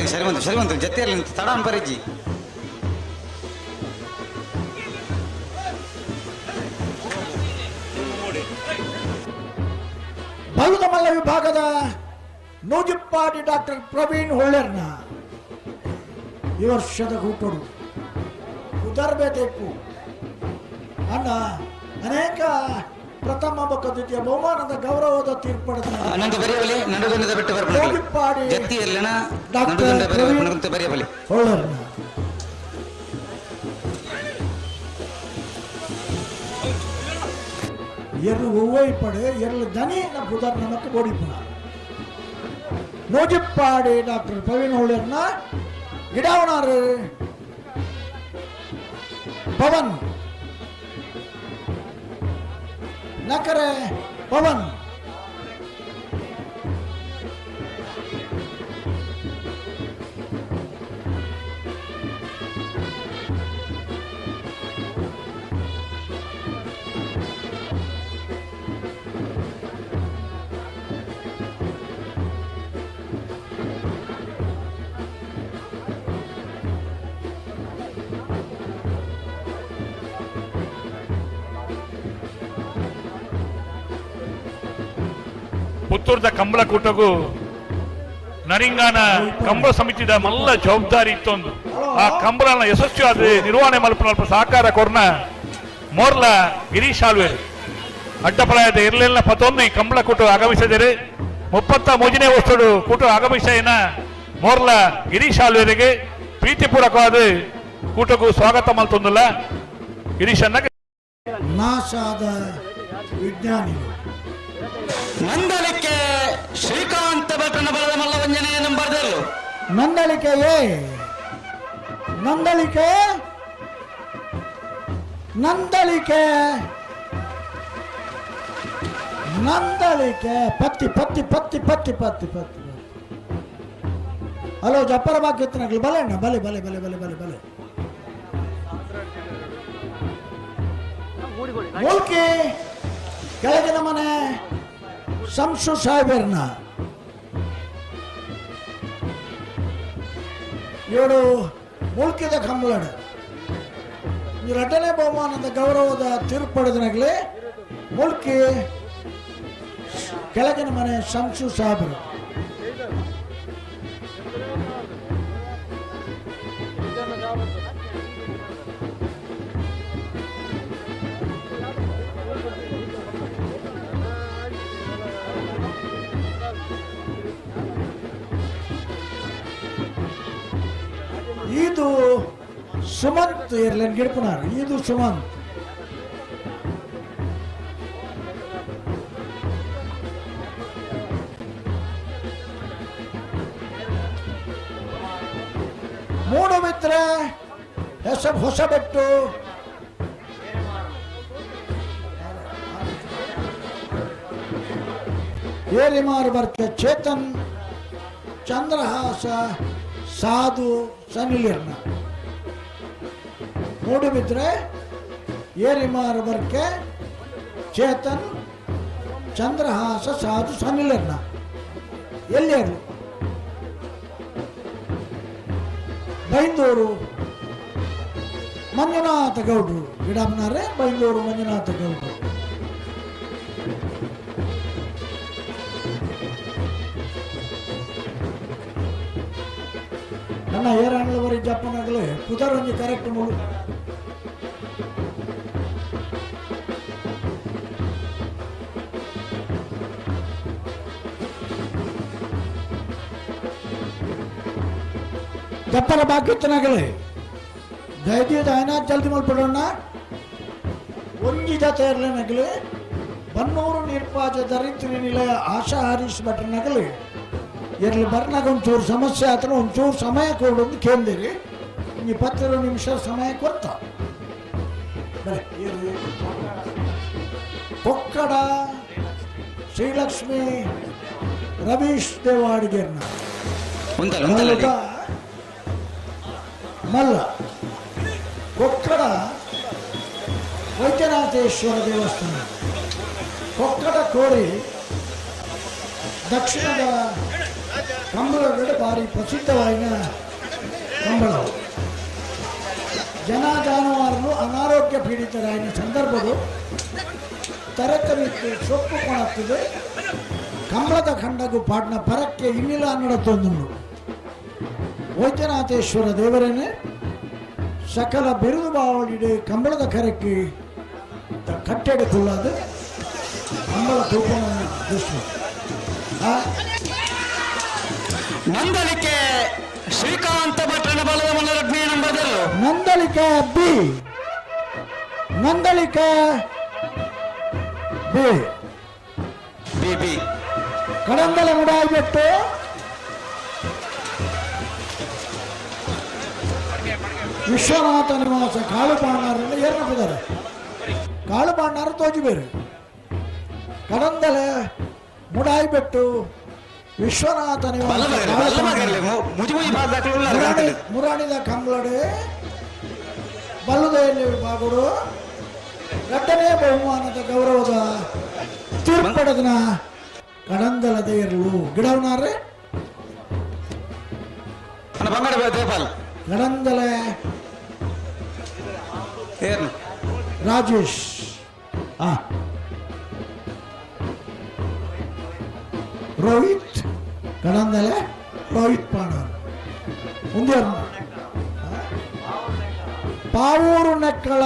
ಬೇಗ ಸರಿ ಬಂತು ಸರಿ ಬಂತು ಜೊತೆಯಲ್ಲಿ ತಡ ಅನ್ಪರಿಜ್ಜಿ. ಬಲ್ಲದಮಲ್ಲ ವಿಭಾಗದ ನೂಜಿಪ್ಪಾಡಿ ಡಾಕ್ಟರ್ ಪ್ರವೀಣ್ ಹೊಳ್ಳೆರ್ನ ಈ ವರ್ಷದ ಕೂಟಡು ಉದರ್ಬೇಕು ಅಣ್ಣ ಅನೇಕ ಪ್ರಥಮ ಬೊಕ್ಕ ದ್ವಿತೀಯ ಬಹುಮಾನದ ಗೌರವದ ತೀರ್ಪಡೆದ ಡಾಕ್ಟರ್ ಪ್ರವೀಣ್ ಹೊಳ್ಳೆರ್ನ. ಎರ್ಲು ಒವ್ವೈ ಪಡೆ ಎರ್ಲು ದನಿ ಬುಧರ್ ನಮಕ್ ಬೋಡಿಪುಣ ನೂಜಿಪ್ಪಾಡಿ ಡಾಕ್ಟರ್ ಪ್ರವೀಣ್ ಹೊಳ್ಳೆರ್ನ ಗಿಡಾವಣಾರು ಪವನ್ ನಕರೆ ಪವನ್ ಪುತ್ತೂರ್ದ ಕಂಬಳ ಕೂಟಗೂ ನರಿಂಗಾನ ಕಂಬಳ ಸಮಿತಿದ ಮಲ್ಲ ಜವಾಬ್ದಾರಿ ಇತ್ತೊಂದು. ಆ ಕಂಬಳನ ಯಶಸ್ವಿಯಾದ ನಿರ್ವಹಣೆ ಮಲ್ಪ ಸಹಕಾರ ಕೊರ್ನ ಮೋರ್ಲ ಗಿರೀಶ್ ಆಳ್ವೇರು ಅಡ್ಡಪಳಾಯದ ಇರಲಿಲ್ಲ ಪತ್ತೊಂದು ಈ ಕಂಬಳ ಕೂಟ ಆಗಮಿಸಿದರೆ 33ನೇ ವರ್ಷಡು ಕೂಟ ಆಗಮಿಸೇನ ಮೋರ್ಲ ಗಿರೀಶ್ ಆಳ್ವೇರಿಗೆ ಪ್ರೀತಿಪೂರ್ವಕವಾದ ಕೂಟಕ್ಕೂ ಸ್ವಾಗತ ಮಲ್ತೊಂದಿಲ್ಲ ಗಿರೀಶನ್ನ. ನಾಸಾದ ವಿಜ್ಞಾನಿಗಳು ನಂದಳಿಕೆ ಶ್ರೀಕಾಂತ ಭಟ್ಟನ ಬಲದ ಮಲ್ಲವಂಜನೆಯ ನಂಬರ್ದಲ್ಲೂ ನಂದಳಿಕೆ ಎ ನಂದಳಿಕೆ ನಂದಳಿಕೆ ನಂದಳಿಕೆ ಪತ್ತಿ ಪತ್ತಿ ಪತ್ತಿ ಪತ್ತಿ ಪತ್ತಿ ಪತ್ತಿ. ಹಲೋ ಜಪ್ಪರ ಬಾಕಿ ಬಲೆ ಅಣ್ಣ ಬಲೆ ಬಲೆ ಬಲೆ ಬಲೆ ಬಲೆ ಬಲೆ. ಮೂಲ್ಕಿ ಕೆಳಗಿನ ಮನೆ ಶಂಸು ಸಾಹೇಬರ್ನ ಇವಳು ಮುಲ್ಕಿದ ಕಂಬಳಡು ಎರಡನೇ ಬಹುಮಾನದ ಗೌರವದ ತೀರ್ಪು ಪಡೆದನಾಗಲಿ ಮುಲ್ಕಿ ಕೆಳಗಿನ ಮನೆ ಶಂಸು ಸಾಹೇಬರು. ಇದು ಸುಮಂತ್ ಇರ್ಲೇನ್ ಗಿಡ್ಪುನಾರ್ ಇದು ಸುಮಂತ್. ಮೂಡುಬಿದ್ರೆ ಹೊಸಬೆಟ್ಟು ಏರಿಮಾರು ಬರ್ಕೆ ಚೇತನ್ ಚಂದ್ರಹಾಸ ಸಾಧು ಸನಿಲಿರ್ನ. ಮೂಡುಬಿದ್ರೆ ಏರಿಮಾರು ಬರ್ಕೆ ಚೇತನ್ ಚಂದ್ರಹಾಸ ಸಾಧು ಸನಿಲಿರ್ನ. ಎಲ್ಲಿಯರು ಬೈಂದೂರು ಮಂಜುನಾಥ ಗೌಡ್ರು ಗಿಡಮ್ನಾರೆ ಬೈಂದೂರು ಮಂಜುನಾಥ ಗೌಡ್ರು. ನನ್ನ ಏರಾಣಲವರಿ ಜಪ್ಪನಾಗಲೇ ಪುದರೊಂಜಿ ಕರೆಕ್ಟ್ ಮೂಡು. ಜಪ್ಪನ ಬಾಕಿತ್ತನಾಗಲೇ ದಯದೀದ ಐನಾ ಜಲ್ದಿ ಮಲ್ಪಡೋಣ ಒಂಜಿ ಜತೆ ಇರಲೇನಾಗಲಿ ಬನ್ನೂರು ನಿರ್ಪಾಜ ದರಿದ್ರಿ ನಿಲಯ ಆಶಾ ಹರೀಶ್ ಭಟ್ರನಾಗಲಿ ಇರಲಿ ಬರ್ನಾಗ ಒಂಚೂರು ಸಮಸ್ಯೆ ಆತನ ಒಂಚೂರು ಸಮಯ ಕೊಡೊಂದು ಕೇಂದಿರಿ 20 ನಿಮಿಷ ಸಮಯ ಕೊಡ್ತ ಬರೇ. ಕೊಕ್ಕಡ ಶ್ರೀಲಕ್ಷ್ಮಿ ರವೀಶ್ ದೇವಾಡಿಗೆರ್ನ ಮಲ್ಲ ಕೊಕ್ಕಡ ವೈದ್ಯನಾಥೇಶ್ವರ ದೇವಸ್ಥಾನ ಕೊಕ್ಕಡ ಕೋರಿ ದಕ್ಷಿಣದ ಕಂಬಳಗಳು ಭಾರಿ ಪ್ರಸಿದ್ಧವಾದ ಕಂಬಳ. ಜನ ಜಾನುವಾರುలు ಅನಾರೋಗ್ಯ ಪೀಡಿತರಾಯಿನ ಸಂದರ್ಭಗಳು ತರತಮಿತ್ತು ಸೊಪ್ಪು ಕೊಣತ್ತದೆ ಕಂಬಳದ ಖಂಡಗೂ ಪಾಟ್ನ ಪರಕ್ಕೆ ಇನ್ನಿಲ್ಲ ಅನ್ನಡತ್ತೊಂದು ವೈದ್ಯನಾಥೇಶ್ವರ ದೇವರನ್ನೇ ಸಕಲ ಬಿರುದು ಬಾವಳಿಡೆ ಕಂಬಳದ ಕರಕ್ಕೆ ಕಟ್ಟೆಡೆ ಕುಲ್ಲಾದ ಕಂಬಳ ತೂಪನ ದೃಷ್ಟಿ. ನಂದಲಿಕೆ ಶ್ರೀಕಾಂತ ಭಟ್ರನ ಬಲದ ಮನರಜ್ಞೆ ನಂಬದಲು Nandalike B, Nandalike B B B Kadandale Mudayibettu Vishwanatha Nivasa ಕಾಳುಪಾಂಡಾರನ್ನು ಏರ್ನಪ್ಪಿದ್ದಾರೆ. ಕಾಳುಪಾಂಡಾರ ತೋಜಿಬೇರು Kadandale ಮುಡಾಯಿಬೆಟ್ಟು Vishwanatha ನಿವಾಸ ಮುರಾಣಿದ ಕಂಬಳಡೆ ಬಲ್ಲುದೆಯಲ್ಲಿ ವಿಭಾಗಡು ಎರಡನೇ ಬಹುಮಾನದ ಗೌರವದ ತೀರ್ಪಡದನ ಕಡಂದಲದೆ ಇರಲು ಗಿಡವನಾರೆ ಕಡಂದಲೆ ರಾಜೇಶ್ ರೋಹಿತ್ ಕಡಂದಲೆ ರೋಹಿತ್ ಪಾಂಡರ್ ಮುಂದೆ ಪಾವೂರು ನೆಕ್ಕಳ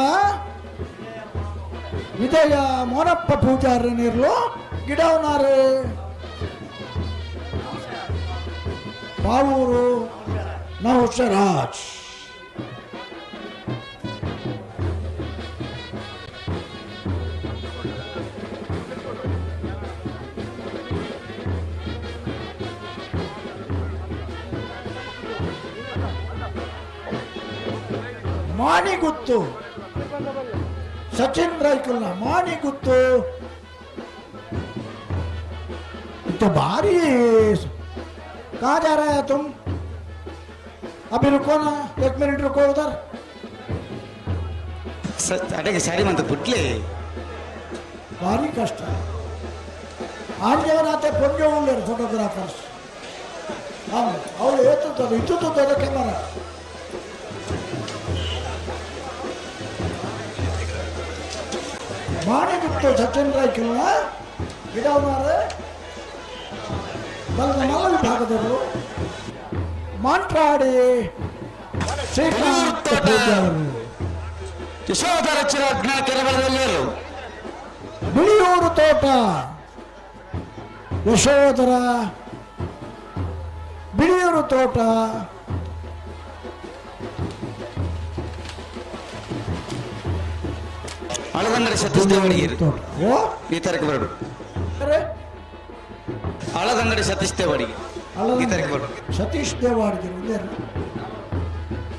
ವಿಜಯ ಮೋನಪ್ಪ ಪೂಜಾರನಿರ್ಲು ಗಿಡವನಾರು ಪಾವೂರು ನಹುಷರಾಜ್. ಮಾಣಿಗುತ್ತು ಸಚಿನ್ ರೈಕಲ್ನ ಮಾಣಿಗುತ್ತು तो भारी कहाँ जा रहा है तुम? अभी रुको ना, एक मिनट रुको उधर। अरे सारी मंत्र पुटले भारी कष्ट आंजवनाते ಪೊಂಜೆ ಉಳ್ಳರು ಫೋಟೋಗ್ರಾಫರ್ಸ್ ಅವಳು ಏತುತ್ತದೆ ಇತ್ತುತ್ತದೆ ಕ್ಯಾಮರಾ. ಮಾಣಿಗುತ್ತು ಸಚಿನ್ ರೈಕಲ್ನ ಗಿಡವನಾರೆ ಬಲದ ಮಲ್ಲ ವಿಭಾಗದವರು ಮಾಂಟ್ರಾಡಿ ಶ್ರೀಕಾಂತ ಪೂಜಾರರು ಬಿಳಿಯೂರು ತೋಟ ಯಶೋಧರ ಬಿಳಿಯೂರು ತೋಟ ಅಳದಂಗಡಿ ಸತೀಶ್ ದೇವಡಿಗೇರಿ ಈ ತಾರೀಕು ಬರಡು. ಅಳದಂಗಡಿ ಸತೀಶ್ ದೇವಾಡಿಗೆ ಈ ತಾರೀಕು ಬರಡು. ಸತೀಶ್ ದೇವಾಡಿಗೆ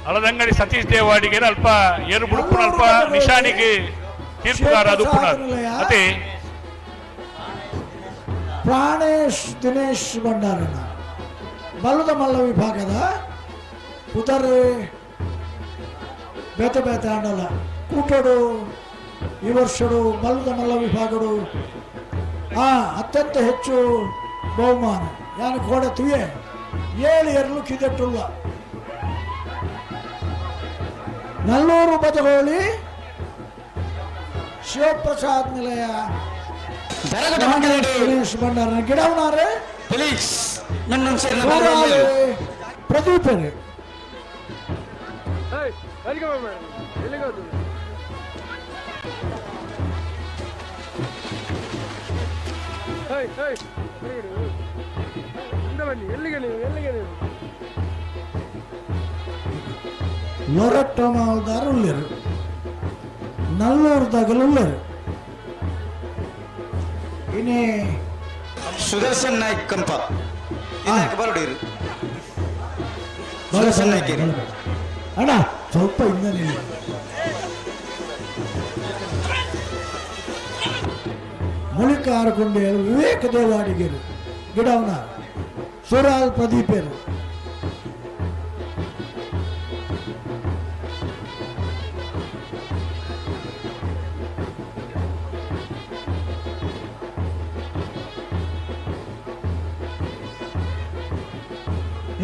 ಅಳದಂಗಡಿ ಸತೀಶ್ ದೇವಾಡಿಗೆ ಅಲ್ಪ ಏರು ಬುಡುಪುನ ಅಲ್ಪ ನಿಶಾನಿಗೆ ತೀರ್ಪುಗಾರ ಅದು ಪುನಃ ಅದೇ ಪ್ರಾಣೇಶ್ ದಿನೇಶ್ ಭಂಡಾರನ ಬಲ್ಲದ ಮಲ್ಲ ವಿಭಾಗದ ಉದರ್ ಬೇತೆ ಬೇತೆ ಆಂಡಲ ಕೂಟೋಡು ಈ ವರ್ಷಡು ಬಲ್ಲದ ಮಲ್ಲ ವಿಭಾಗಡು ಅತ್ಯಂತ ಹೆಚ್ಚು ಬಹುಮಾನ ಯಾನು ಕೋಡ ತುಯೆ 7 ಎರಲು ಕಿದೆಟ್ಟುಲ್ಲ. ನಲ್ಲೂರು ಬದಗೋಳಿ ಶಿವಪ್ರಸಾದ್ ನಿಲಯ ದಿನೇಶ್ ಭಂಡಾರನ ಗಿಡವನಾರೆ ಪ್ರದೀಪರೇ ಲೊರಟ್ಟ ಮಾಲ್ದಾರ್ ಉಳ್ಳರು ನಲ್ಲೂರು ದಗಲುಳ್ಳರು. ಇನ್ನೇ ಸುದರ್ಶನ್ ನಾಯ್ಕ್ ಕಂಪ ಬರಡಿರು ಸುದರ್ಶನ್ ನಾಯ್ಕ ಅಣ್ಣ ಸ್ವಲ್ಪ ಹಿಂದೆ ನಿಲ್ಲಿ. ಮುಳಿಕಾರಗೊಂಡೆ ವಿವೇಕ ದೇವಾಡಿಗರು ಗಿಡವನ ಸುರಾಲ್ ಪ್ರದೀಪರು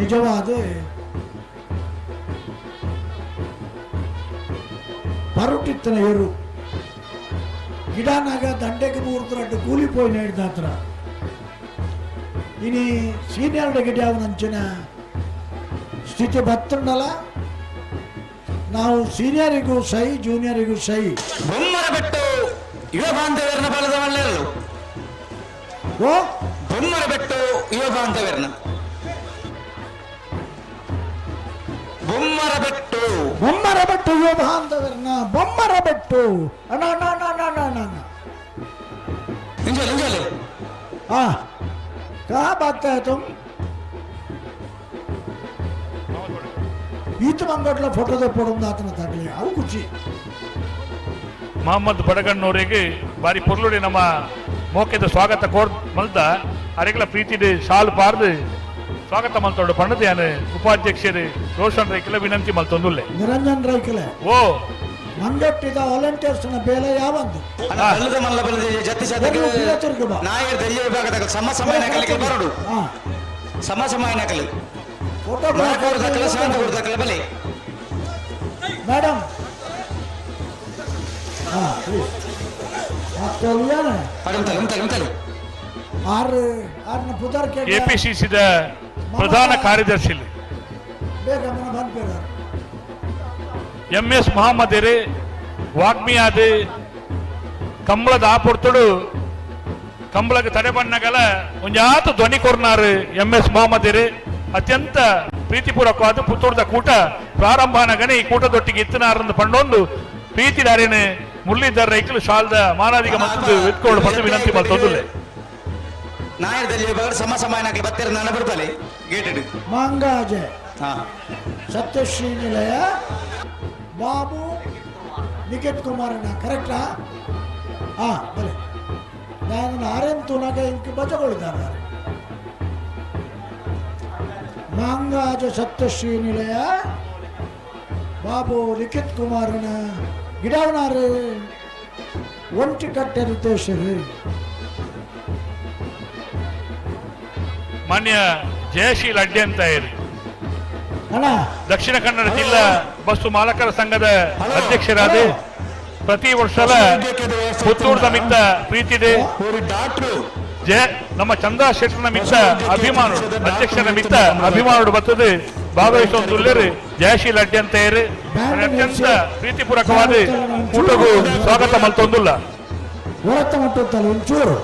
ನಿಜವಾದ ಪರುಟಿತ್ತನ ಎರು ಗಿಡನಾಗ ದಂಡೆಗೆ ಮೂರ್ತರಡ್ಡು ಕೂಲಿ ಪೋಯಿನ ಹಿಡ್ದಾತ್ರ ಇನಿ ಸೀನಿಯರ್ ಗಿಡ ಅವನಂಚಿನ ಸ್ಥಿತಿ ಬತ್ತುಂಡಲ್ಲ. ನಾವು ಸೀನಿಯರಿಗೂ ಸೈ ಜೂನಿಯರಿಗೂ ಸೈ. ಬೊಮ್ಮರ ಬೆಟ್ಟು ಯುವ ಬಾಂಧವ್ಯರನ್ನ ಬಲದ ಮಲ್ಲೆರಲು. ಓ ಬೊಮ್ಮರ ಬೆಟ್ಟು ಯುವ ಬಾಂಧವ್ಯರನ್ನ ಬೊಮ್ಮರ ಬೆಟ್ಟು ಬೊಮ್ಮರ ಬೆಟ್ಟು ಯುವ ಬಾಂಧವ್ಯರನ್ನ ಬೊಮ್ಮರ ಬೆಟ್ಟು ಅಣ್ಣ ಅಣ್ಣ ಅಣ್ಣ ಅಣ್ಣ ಅಣ್ಣ ಅಣ್ಣ ಅಣ್ಣ. ಇಂಜೋಲಿ ಇಂಜೋಲಿ. हाँ कहाँ भागता है तुम? ಈತ ಮಂಗಟ್ಲ ಫೋಟೋ ಪಡೊಂದು ಆತನ ತಗಲಿ ಅವು ಖುಷಿ. ಮೊಹಮ್ಮದ್ ಬಡಗಣ್ಣವರಿಗೆ ಬಾರಿ ಪೊರ್ಲುಡಿ ನಮ್ಮ ಮೋಕೆದ ಸ್ವಾಗತ ಕೋರ್ ಮಲ್ತ ಅರೆಗಳ ಪ್ರೀತಿಡು ಶಾಲು ಪಾರ್ದು ಸ್ವಾಗತ ಮಲ್ತೊಂಡು ಪಂಡದ ಯಾನು ಉಪಾಧ್ಯಕ್ಷರು ರೋಷನ್ ರೈಕಲ ವಿನಂತಿ ಮಲ್ತೊಂದುಲ್ಲೆ. ನಿರಂಜನ್ ರೈಕಲೆ ಓ ಮಂಗಟ್ಟಿದ ವಾಲಂಟಿಯರ್ಸ್ ನ ಬೇಲೆ ಯಾವಂದು ಬಲ್ಲದ ಮಲ್ಲ ಬಲ್ಲದ ಜತ್ತಿ ಜಾತಿಗೆ ನಾಯರ್ ದೆಲ್ಲಿ ವಿಭಾಗದ ಸಮ ಸಮಯ ನಕಲಿಗೆ ಬರಡು ಸಮ ಸಮಯ ನಕಲಿ ಮರಕೋರು ದಾಖಲೆ ಶಾಂತಗೂರು ದಾಖಲೆ ಬಲೆ मैडम। हाँ प्लीज आप तो लिया ना ಉಂತಲೆ ಉಂತಲೆ ಉಂತಲೆ. ಆರ್ ಆರ್ನ ಪುದರ್ ಕೆ ಕೆಪಿಸಿಸಿದ ಪ್ರಧಾನ ಕಾರ್ಯದರ್ಶಿ ಬೇಗ ಮನ ಬಂದ್ಪೇರ ಎಂ ಎಸ್ ಮೊಹಮ್ಮದ್ ವಾಗ್ಮಿಯಾದ ಕಂಬಳದ ಆಪೊರ್ತುಡು ಕಂಬಳಕ್ಕೆ ತಡೆಬಣ್ಣಗಲ ಒಂಜಾತ ಧ್ವನಿ ಕೊರ್ನಾರು ಎಂ ಎಸ್ ಮೊಹಮ್ಮದ್ ಅತ್ಯಂತ ಪ್ರೀತಿಪೂರ್ವಕವಾದ ಪುತ್ತೂರ್ದ ಕೂಟ ಪ್ರಾರಂಭನಗನೆ ಈ ಕೂಟದೊಟ್ಟಿಗೆ ಇತ್ತನಾರಂದು ಪಂಡೊಂದು ಪ್ರೀತಿದಾರೇನೆ ಮುರಳೀಧರ್ ರೈಕಲು ಶಾಲ್ದ ಮಾನಾದಿಗ ಮತ್ತು ಎತ್ಕೊಂಡು ಬಂದು ವಿನಂತಿ ಮಲ್ತೊಂದುಲ್ಲೆ. ನಾಯರ್ ದೆಲ್ಲಿ ವಿಭಾಗದ ಸಮ ಸಮಯ ನಕಲಿ ಬತ್ತೆರ ನನ್ನ ಬಿಡ್ಬಲೆ ಗೇಟ್ ಇಡು. ಮಾಂಗಾಜೆ ಹಾ ಸತ್ಯಶ್ರೀ ನಿಲಯ ಬಾಬು ನಿಖಿತ್ ಕುಮಾರಣ್ಣ ಕರೆಕ್ಟಾ? ಹಾ ಬಲೆ ನಾನು ಆರೆನ್ ತೂನಾಗ ಇಂಕ್ ಬಚಗೊಳಿದ್ದಾರೆ. ಮಾಂಗಾಜ ಸತ್ಯಶ್ರೀ ನಿಲಯ ಬಾಬು ಲಿಖಿತ್ ಕುಮಾರನ ಗಿಡವನಾರು ಒಂಟಿ ಕಟ್ಟೆ ರಿತೇಶರು. ಮಾನ್ಯ ಜಯಶೀಲ್ ಅಡ್ಡೆ ಅಂತ ಹೇಳಿ ಅಣ್ಣ ದಕ್ಷಿಣ ಕನ್ನಡ ಜಿಲ್ಲಾ ಬಸ್ಸು ಮಾಲಕರ ಸಂಘದ ಅಧ್ಯಕ್ಷರಾದ ಪ್ರತಿ ವರ್ಷಲ ಪುತ್ತೂರ್ದ ಮಿತ್ತ ಪ್ರೀತಿದೆ ಜಯ ನಮ್ಮ ಚಂದ್ರ ಶೆಟ್ಟರ್ನ ಮಿತ್ತ ಅಭಿಮಾನುಡು ಅಧ್ಯಕ್ಷರ ಮಿತ್ತ ಅಭಿಮಾನುಡು ಬರ್ತದೆ ಭಾಗವಹಿಸುವ ಜಯಶೀಲ್ ಅಡ್ಡೆ ಅಂತ ಹೇಳಿ ಅತ್ಯಂತ ಪ್ರೀತಿಪೂರ್ವಕವಾದ ಕೂಟಗೂ ಸ್ವಾಗತ ಮಲ್ತೊಂದುಲ್ಲ. ಹೊರತ ಮಟ್ಟುತ್ತಲ್ಲ ಒಂಚೂರು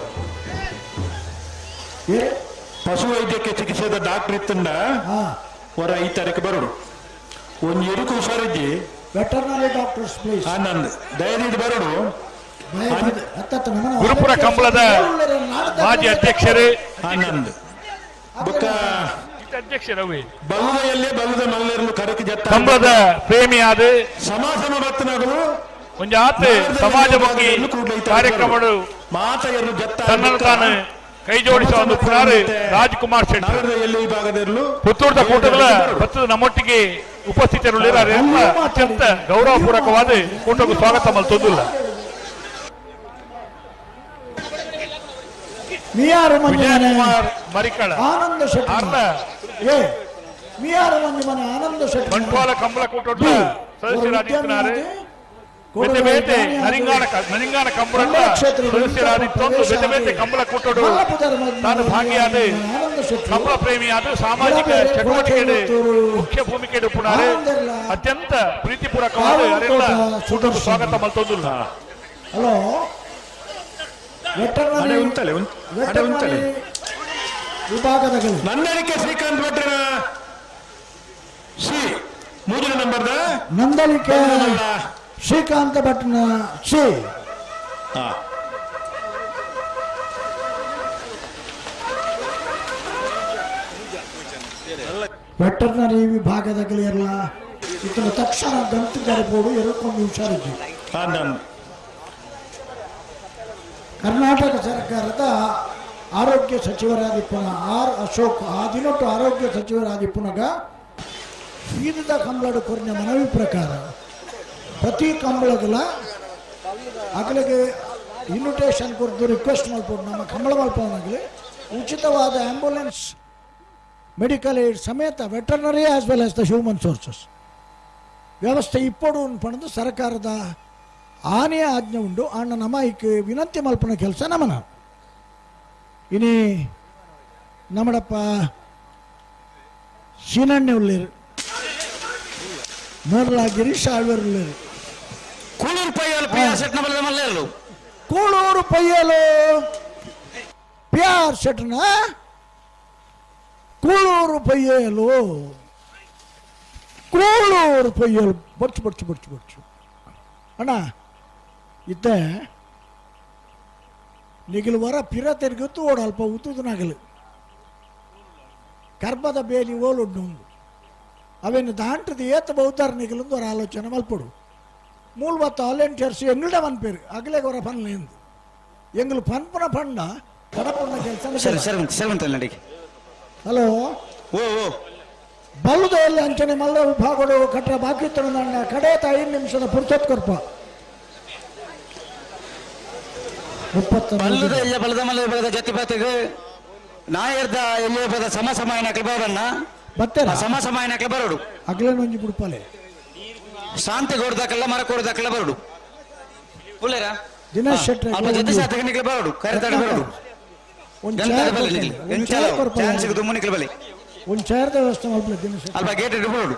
ಪಶು ವೈದ್ಯಕ್ಕೆ ಚಿಕಿತ್ಸೆದ ಡಾಕ್ಟರ್ ಇತ್ತಂಡ ಹೊರ 5 ತಾರೀಕು ಬರೋಡು ಒಂದು ಎರುಕು ಹುಷಾರಿದ್ದಿ ವೆಟರ್ನರಿ ಡಾಕ್ಟರ್ಸ್ ಪ್ಲೀಸ್ ಆನಂದ್ ದಯದೀಡಿ ಬರೋಡು. ಗುರುಪುರ ಕಂಬಳದ ಮಾಜಿ ಅಧ್ಯಕ್ಷರೇ ಆನಂದ್ ಬೊಕ್ಕ ಅಧ್ಯಕ್ಷರವೇ ಬಲ್ಲದಲ್ಲೇ ಬಲ್ಲದ ಮಲ್ಲೆರಲು ಕರಕ್ಕೆ ಜತ್ತ ಕಂಬಳದ ಪ್ರೇಮಿಯಾದ ಸಮಾಸಮ ಬತ್ತನಗಲು ಒಂಜಾತ್ ಸಮಾಜ ಬಗ್ಗೆ ಕಾರ್ಯಕ್ರಮ ಮಾತೆಯರು ಜತ್ತ ತನ್ನನ್ನು ತಾನು ಕೈ ಜೋಡಿಸುವ ಒಂದು ಪುನಾರು ರಾಜ್ಕುಮಾರ್ ಶೆಟ್ಟಿ ಪುತ್ತೂರ್ದ ಕೂಟಗಳ ಭತ್ತದ ನಮ್ಮೊಟ್ಟಿಗೆ ಉಪಸ್ಥಿತರು ಅತ್ಯಂತ ಗೌರವಪೂರ್ವಕವಾದ ಕೂಟಕ್ಕೂ ಸ್ವಾಗತ ಮಲ್ತೊಂದುಲ್ಲ. ಮಿಯಾರು ಮಂಜುಮನೆ ವಿಜಯಕುಮಾರ್ ಮರಿಕಳ ಆನಂದ ಶೆಟ್ಟಿ ಏ ಮಿಯಾರು ಮಂಜುಮನೆ ಆನಂದ ಶೆಟ್ಟಿ ಬಂಟ್ವಾಳ ಕಂಬಳ ಕೂಟದ ಸದಸ್ಯರಾಗಿದ್ದಾರೆ. ಬೇತೆ ಬೇತೆ ನರಿಂಗಾನ ಕಂಬಳ ಸದಸ್ಯರಾದಿತ್ತೊಂದು ಬೇತೆ ಬೇತೆ ಕಂಬಳ ಕೂಟಡು ತಾನು ಭಾಗಿಯಾದ ಕಂಬಳ ಪ್ರೇಮಿಯಾದ ಸಾಮಾಜಿಕ ಚಟುವಟಿಕೆ ಮುಖ್ಯ ಭೂಮಿಕೆ ಪುನಾರೆ ಅತ್ಯಂತ ಪ್ರೀತಿಪೂರ್ವಕವಾದ ಕೂಟಕ್ಕೂ ಸ್ವಾಗತ ಮಲ್ತೊಂದುಲ್ಲ. ಹಲೋ ವೆಟರ್ನರಿ ವಿಭಾಗದ ನಂದಳಿಕೆ ಶ್ರೀಕಾಂತ್ ಭಟ್ರನ ಸಿ ಮೂರನೇ ನಂಬರ್ದ ನಂದಳಿಕೆ ಶ್ರೀಕಾಂತ ಭಟ್ನ ಸಿ ವೆಟರ್ನರಿ ವಿಭಾಗದ ಗೆಳೆಯರಲ್ಲ ಇತರ ತಕ್ಷಣ ಗಂಟು ಜರಬೋಡು ಎರಕೊಂಡು ಹುಷಾರಿದ್ವಿ. ಕರ್ನಾಟಕ ಸರ್ಕಾರದ ಆರೋಗ್ಯ ಸಚಿವರಾದಿಪ್ಪನ ಆರ್ ಅಶೋಕ್ ಆ ದಿನೊಟ್ಟು ಆರೋಗ್ಯ ಸಚಿವರಾದಿಪ್ಪನಗ ಈದ ಕಂಬಳಡು ಕೊರಿನ ಮನವಿ ಪ್ರಕಾರ ಪ್ರತಿ ಕಂಬಳಗಲ ಅಗಲಿಗೆ ಇನ್ವಿಟೇಷನ್ ಕೊಡ್ದು ರಿಕ್ವೆಸ್ಟ್ ಮಲ್ಪೋಡು ನಮ್ಮ ಕಂಬಳ ಮಲ್ಪವನಾಗಲಿ ಉಚಿತವಾದ ಆಂಬ್ಯುಲೆನ್ಸ್ ಮೆಡಿಕಲ್ ಏಡ್ ಸಮೇತ veterinary as well as the human sources ವ್ಯವಸ್ಥೆ ಇಪ್ಪಡು ಪಣದು ಸರ್ಕಾರದ ಆನೆಯ ಆಜ್ಞೆ ಉಂಡು. ಅಣ್ಣ ನಮ್ಮ ಇಕ್ ವಿನಂತಿ ಮಲ್ಪನ ಕೆಲಸ ನಮನ. ಇನಿ ನಮ್ಮಡಪ್ಪ ಸೀನಣ್ಣೆ ಉಳ್ಳೇರು, ಮೇರ್ಲಾ ಗಿರೀಶ್ ಆಳ್ವೇರು ಉಳ್ಳೇರು. ಕೂಳೂರು ಪಯ್ಯಲು ಪಿ ಆರ್ ಶೆಟ್ನ ಬಲದ ಮಲ್ಲೇರ್ಲು. ಕೂಳೂರು ಪಯ್ಯಲು ಪಿ ಆರ್ ಶೆಟ್ನ ಕೂಳೂರು ಪಯ್ಯಲು, ಕೂಳೂರು ಪಯ್ಯಲು ಬಡ್ಚು ಬಡ್ಚು ಬಡ್ಚು ಬಡ್ಚು ಅಣ್ಣ ಇತ್ತೆ ನಿಗಿಲು ವರ ಪಿರ ತಿರುಗುತ್ತು ಓಡು ಅಲ್ಪ ಉತ್ತುದನಾಗಲು ಕರ್ಬದ ಬೇಲಿ ಓಲುಂಡು ಒಂದು ಅವೇನು ದಾಂಟದ ಏತ ಬೌದ್ಧಾರ ನಿಗಲೊಂದು ಅವರ ಆಲೋಚನೆ ಮಲ್ಪಡು. ಮೂಲ್ವತ್ತ ವಾಲಂಟಿಯರ್ಸ್ ಎಂಗ್ಲಡ ಪನ್ಪೇರು ಅಗಲೇಗ ಅವರ ಪನ್ಲೆ ಎಂದು ಎಂಗ್ಲು ಪನ್ಪುನ ಪಂಡ ಕಡಪುನ ಕೆಲಸ. ಸರಿ ಸರಿ ಸರಿ ನಡಿಗೆ. ಹಲೋ ಓ ಓ ಬಲ್ಲದ ಎಲ್ಲಿ ಅಂಚನೆ ಮಲ್ಲ ವಿಭಾಗಗಳು ಕಟ್ರ ಬಾಕಿ ತನ್ನ ಕಡೇತ 5 ನಿಮಿಷದ ಪುರ್ಸೊತ್ ಕೊರ್ಪ. ಬಲ್ಲದ ಎಲ್ಲ ಬಲದ ಮಲ್ಲ ವಿಭಾಗದ ಜತಿ ಪಾತಿಗೆ ನಾಯರ್ದ ಎಲ್ಲಿ ವಿಭಾಗದ ಸಮ ಸಮಯನಕ್ಲೆ ಬರೋಣ ಬತ್ತಾರೆ ಸಮ ಸಮಯನಕ್ಲೆ ಬರೋಡು ಅಗ್ಲೇನೊಂಜಿ ಬಿಡ್ಪಾಲೆ ಶಾಂತಿ ಗೋಡ್ದಕ್ಕೆಲ್ಲ ಮರ ಕೋಡ್ದಕ್ಕೆಲ್ಲ ಬರೋಡು ಉಳ್ಳೇರಾ ದಿನೇಶ್ ಶೆಟ್ಟಿ ಅಲ್ಪ ಜೊತೆ ಸಾತಕನಿಗೆ ಬರೋಡು ಕರೆತಾಡ ಬರೋಡು ಒಂದು ಚಾನ್ಸ್ ದುಮ್ಮನಿಕ್ಲೆ ಬಲಿ ಒಂದು ಚೇರ್ದ ವ್ಯವಸ್ಥೆ ಮಲ್ಪಲೆ ದಿನೇಶ್ ಶೆಟ್ಟಿ ಅಲ್ಪ ಗೇಟ್ ಇಟ್ಟು ಬರೋಡು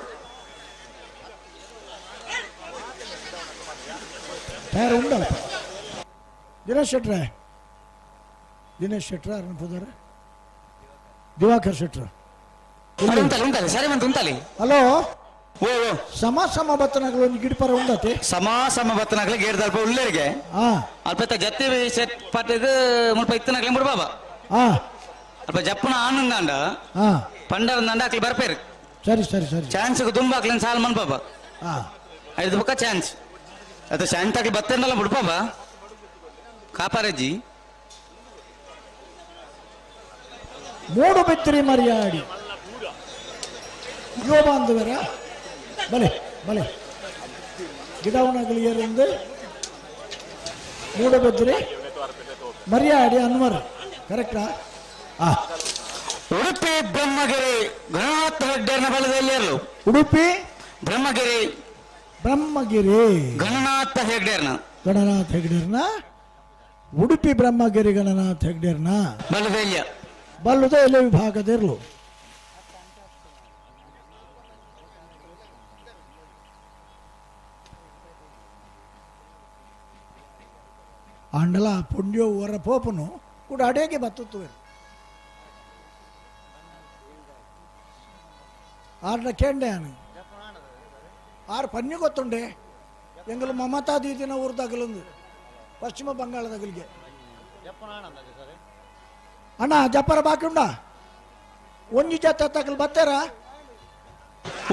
ಟೈರ್ ಉಂಡಲ್ಪ. ದಿನೇಶ್ ಶೆಟ್ರೆ, ದಿನೇಶ್ ಶೆಟ್ರ ಅರಣ ಪೂಜಾರ ದಿವಾಕರ್ ಶೆಟ್ರ ಸರಿ ಬಂತು ಉಂಟಲ್ಲಿ. ಹಲೋ ಓ ಓ ಸಮ ಸಮ ಬತ್ತನಗಳು ಒಂದು ಗಿಡಪರ ಉಂಡತೆ ಸಮ ಸಮ ಬತ್ತನಗಳು ಗೇಟ್ ದಲ್ಪ ಉಳ್ಳೇರಿಗೆ ಅಲ್ಪ ಜತ್ತಿ ಸೆಟ್ ಪಟ್ಟಿದ್ದು ಮುಲ್ಪ ಇತ್ತನಗ್ಲೆ ಮುಡ್ಬಾಬ ಅಲ್ಪ ಜಪ್ಪನ ಆನಂದಾಂಡ ಪಂಡರಂದಾಂಡ ಅಕ್ಲಿ ಬರ್ಪೇರು. ಸರಿ ಸರಿ ಸರಿ ಚಾನ್ಸ್ ತುಂಬ ಅಕ್ಲಿನ ಸಾಲ ಮನ್ಪಾಪ ಐದು ಬಕ್ಕ ಚಾನ್ಸ್ ಅದು ಶಾಂತ ಆಗಿ ಬತ್ತೇನಲ್ಲ ಬಿಡ್ಪಾಪ ಕಾಪಾರಜ್ಜಿ. ಮೂಡು ಬಿತ್ತಿರಿ ಮರ್ಯಾಡಿ ಯುವ ಬಾಂಧವರ ಬಲೆ ಬಲೆ ಗಿಡವನಗಲಿ ಏರಿಂದ ಮೂಡಬಿದ್ರಿ ಮರ್ಯಾಡಿ ಅನ್ವರ್ ಕರೆಕ್ಟಾ? ಉಡುಪಿ ಬ್ರಹ್ಮಗಿರಿ ಗಣನಾಥ ಹೆಗ್ಡೆನ ಬಲದಲ್ಲಿ ಉಡುಪಿ ಬ್ರಹ್ಮಗಿರಿ ಬ್ರಹ್ಮಗಿರಿ ಗಣನಾಥ ಹೆಗ್ಡೆರ್ನ ಗಣನಾಥ ಹೆಗ್ಡೆರ್ನ ಉಡುಪಿ ಬ್ರಹ್ಮಗಿರಿ ಗಣನಾಥ ಹೆಗ್ಡೆರ್ನ ಬಲದೆಲ್ಲ ಬಲ್ಲದ ಎಲೆ ವಿಭಾಗದಿರಲು. ಆಂಡಲ ಪುಣ್ಯೋ ವರ ಪೋಪನು ಕೂಡ ಅಡೇಗೆ ಬತ್ತುತ್ತುವೆ ಆರ್ನ ಕೇಂಡೆ ಆನು ಆರು ಪನ್ನಿ ಗೊತ್ತುಂಡೆ ಎಂಗಲು ಮಮತಾ ದೀದಿನ ಊರ್ದಾಗಲೊಂದು ಪಶ್ಚಿಮ ಬಂಗಾಳದಾಗಲಿಗೆ. ಅಣ್ಣ ಜಪ್ಪರ ಬಾಕಿ ಉಂಡ ಒಂಜಿ ಜತ್ತ ತಗಲ್ ಬತ್ತಾರ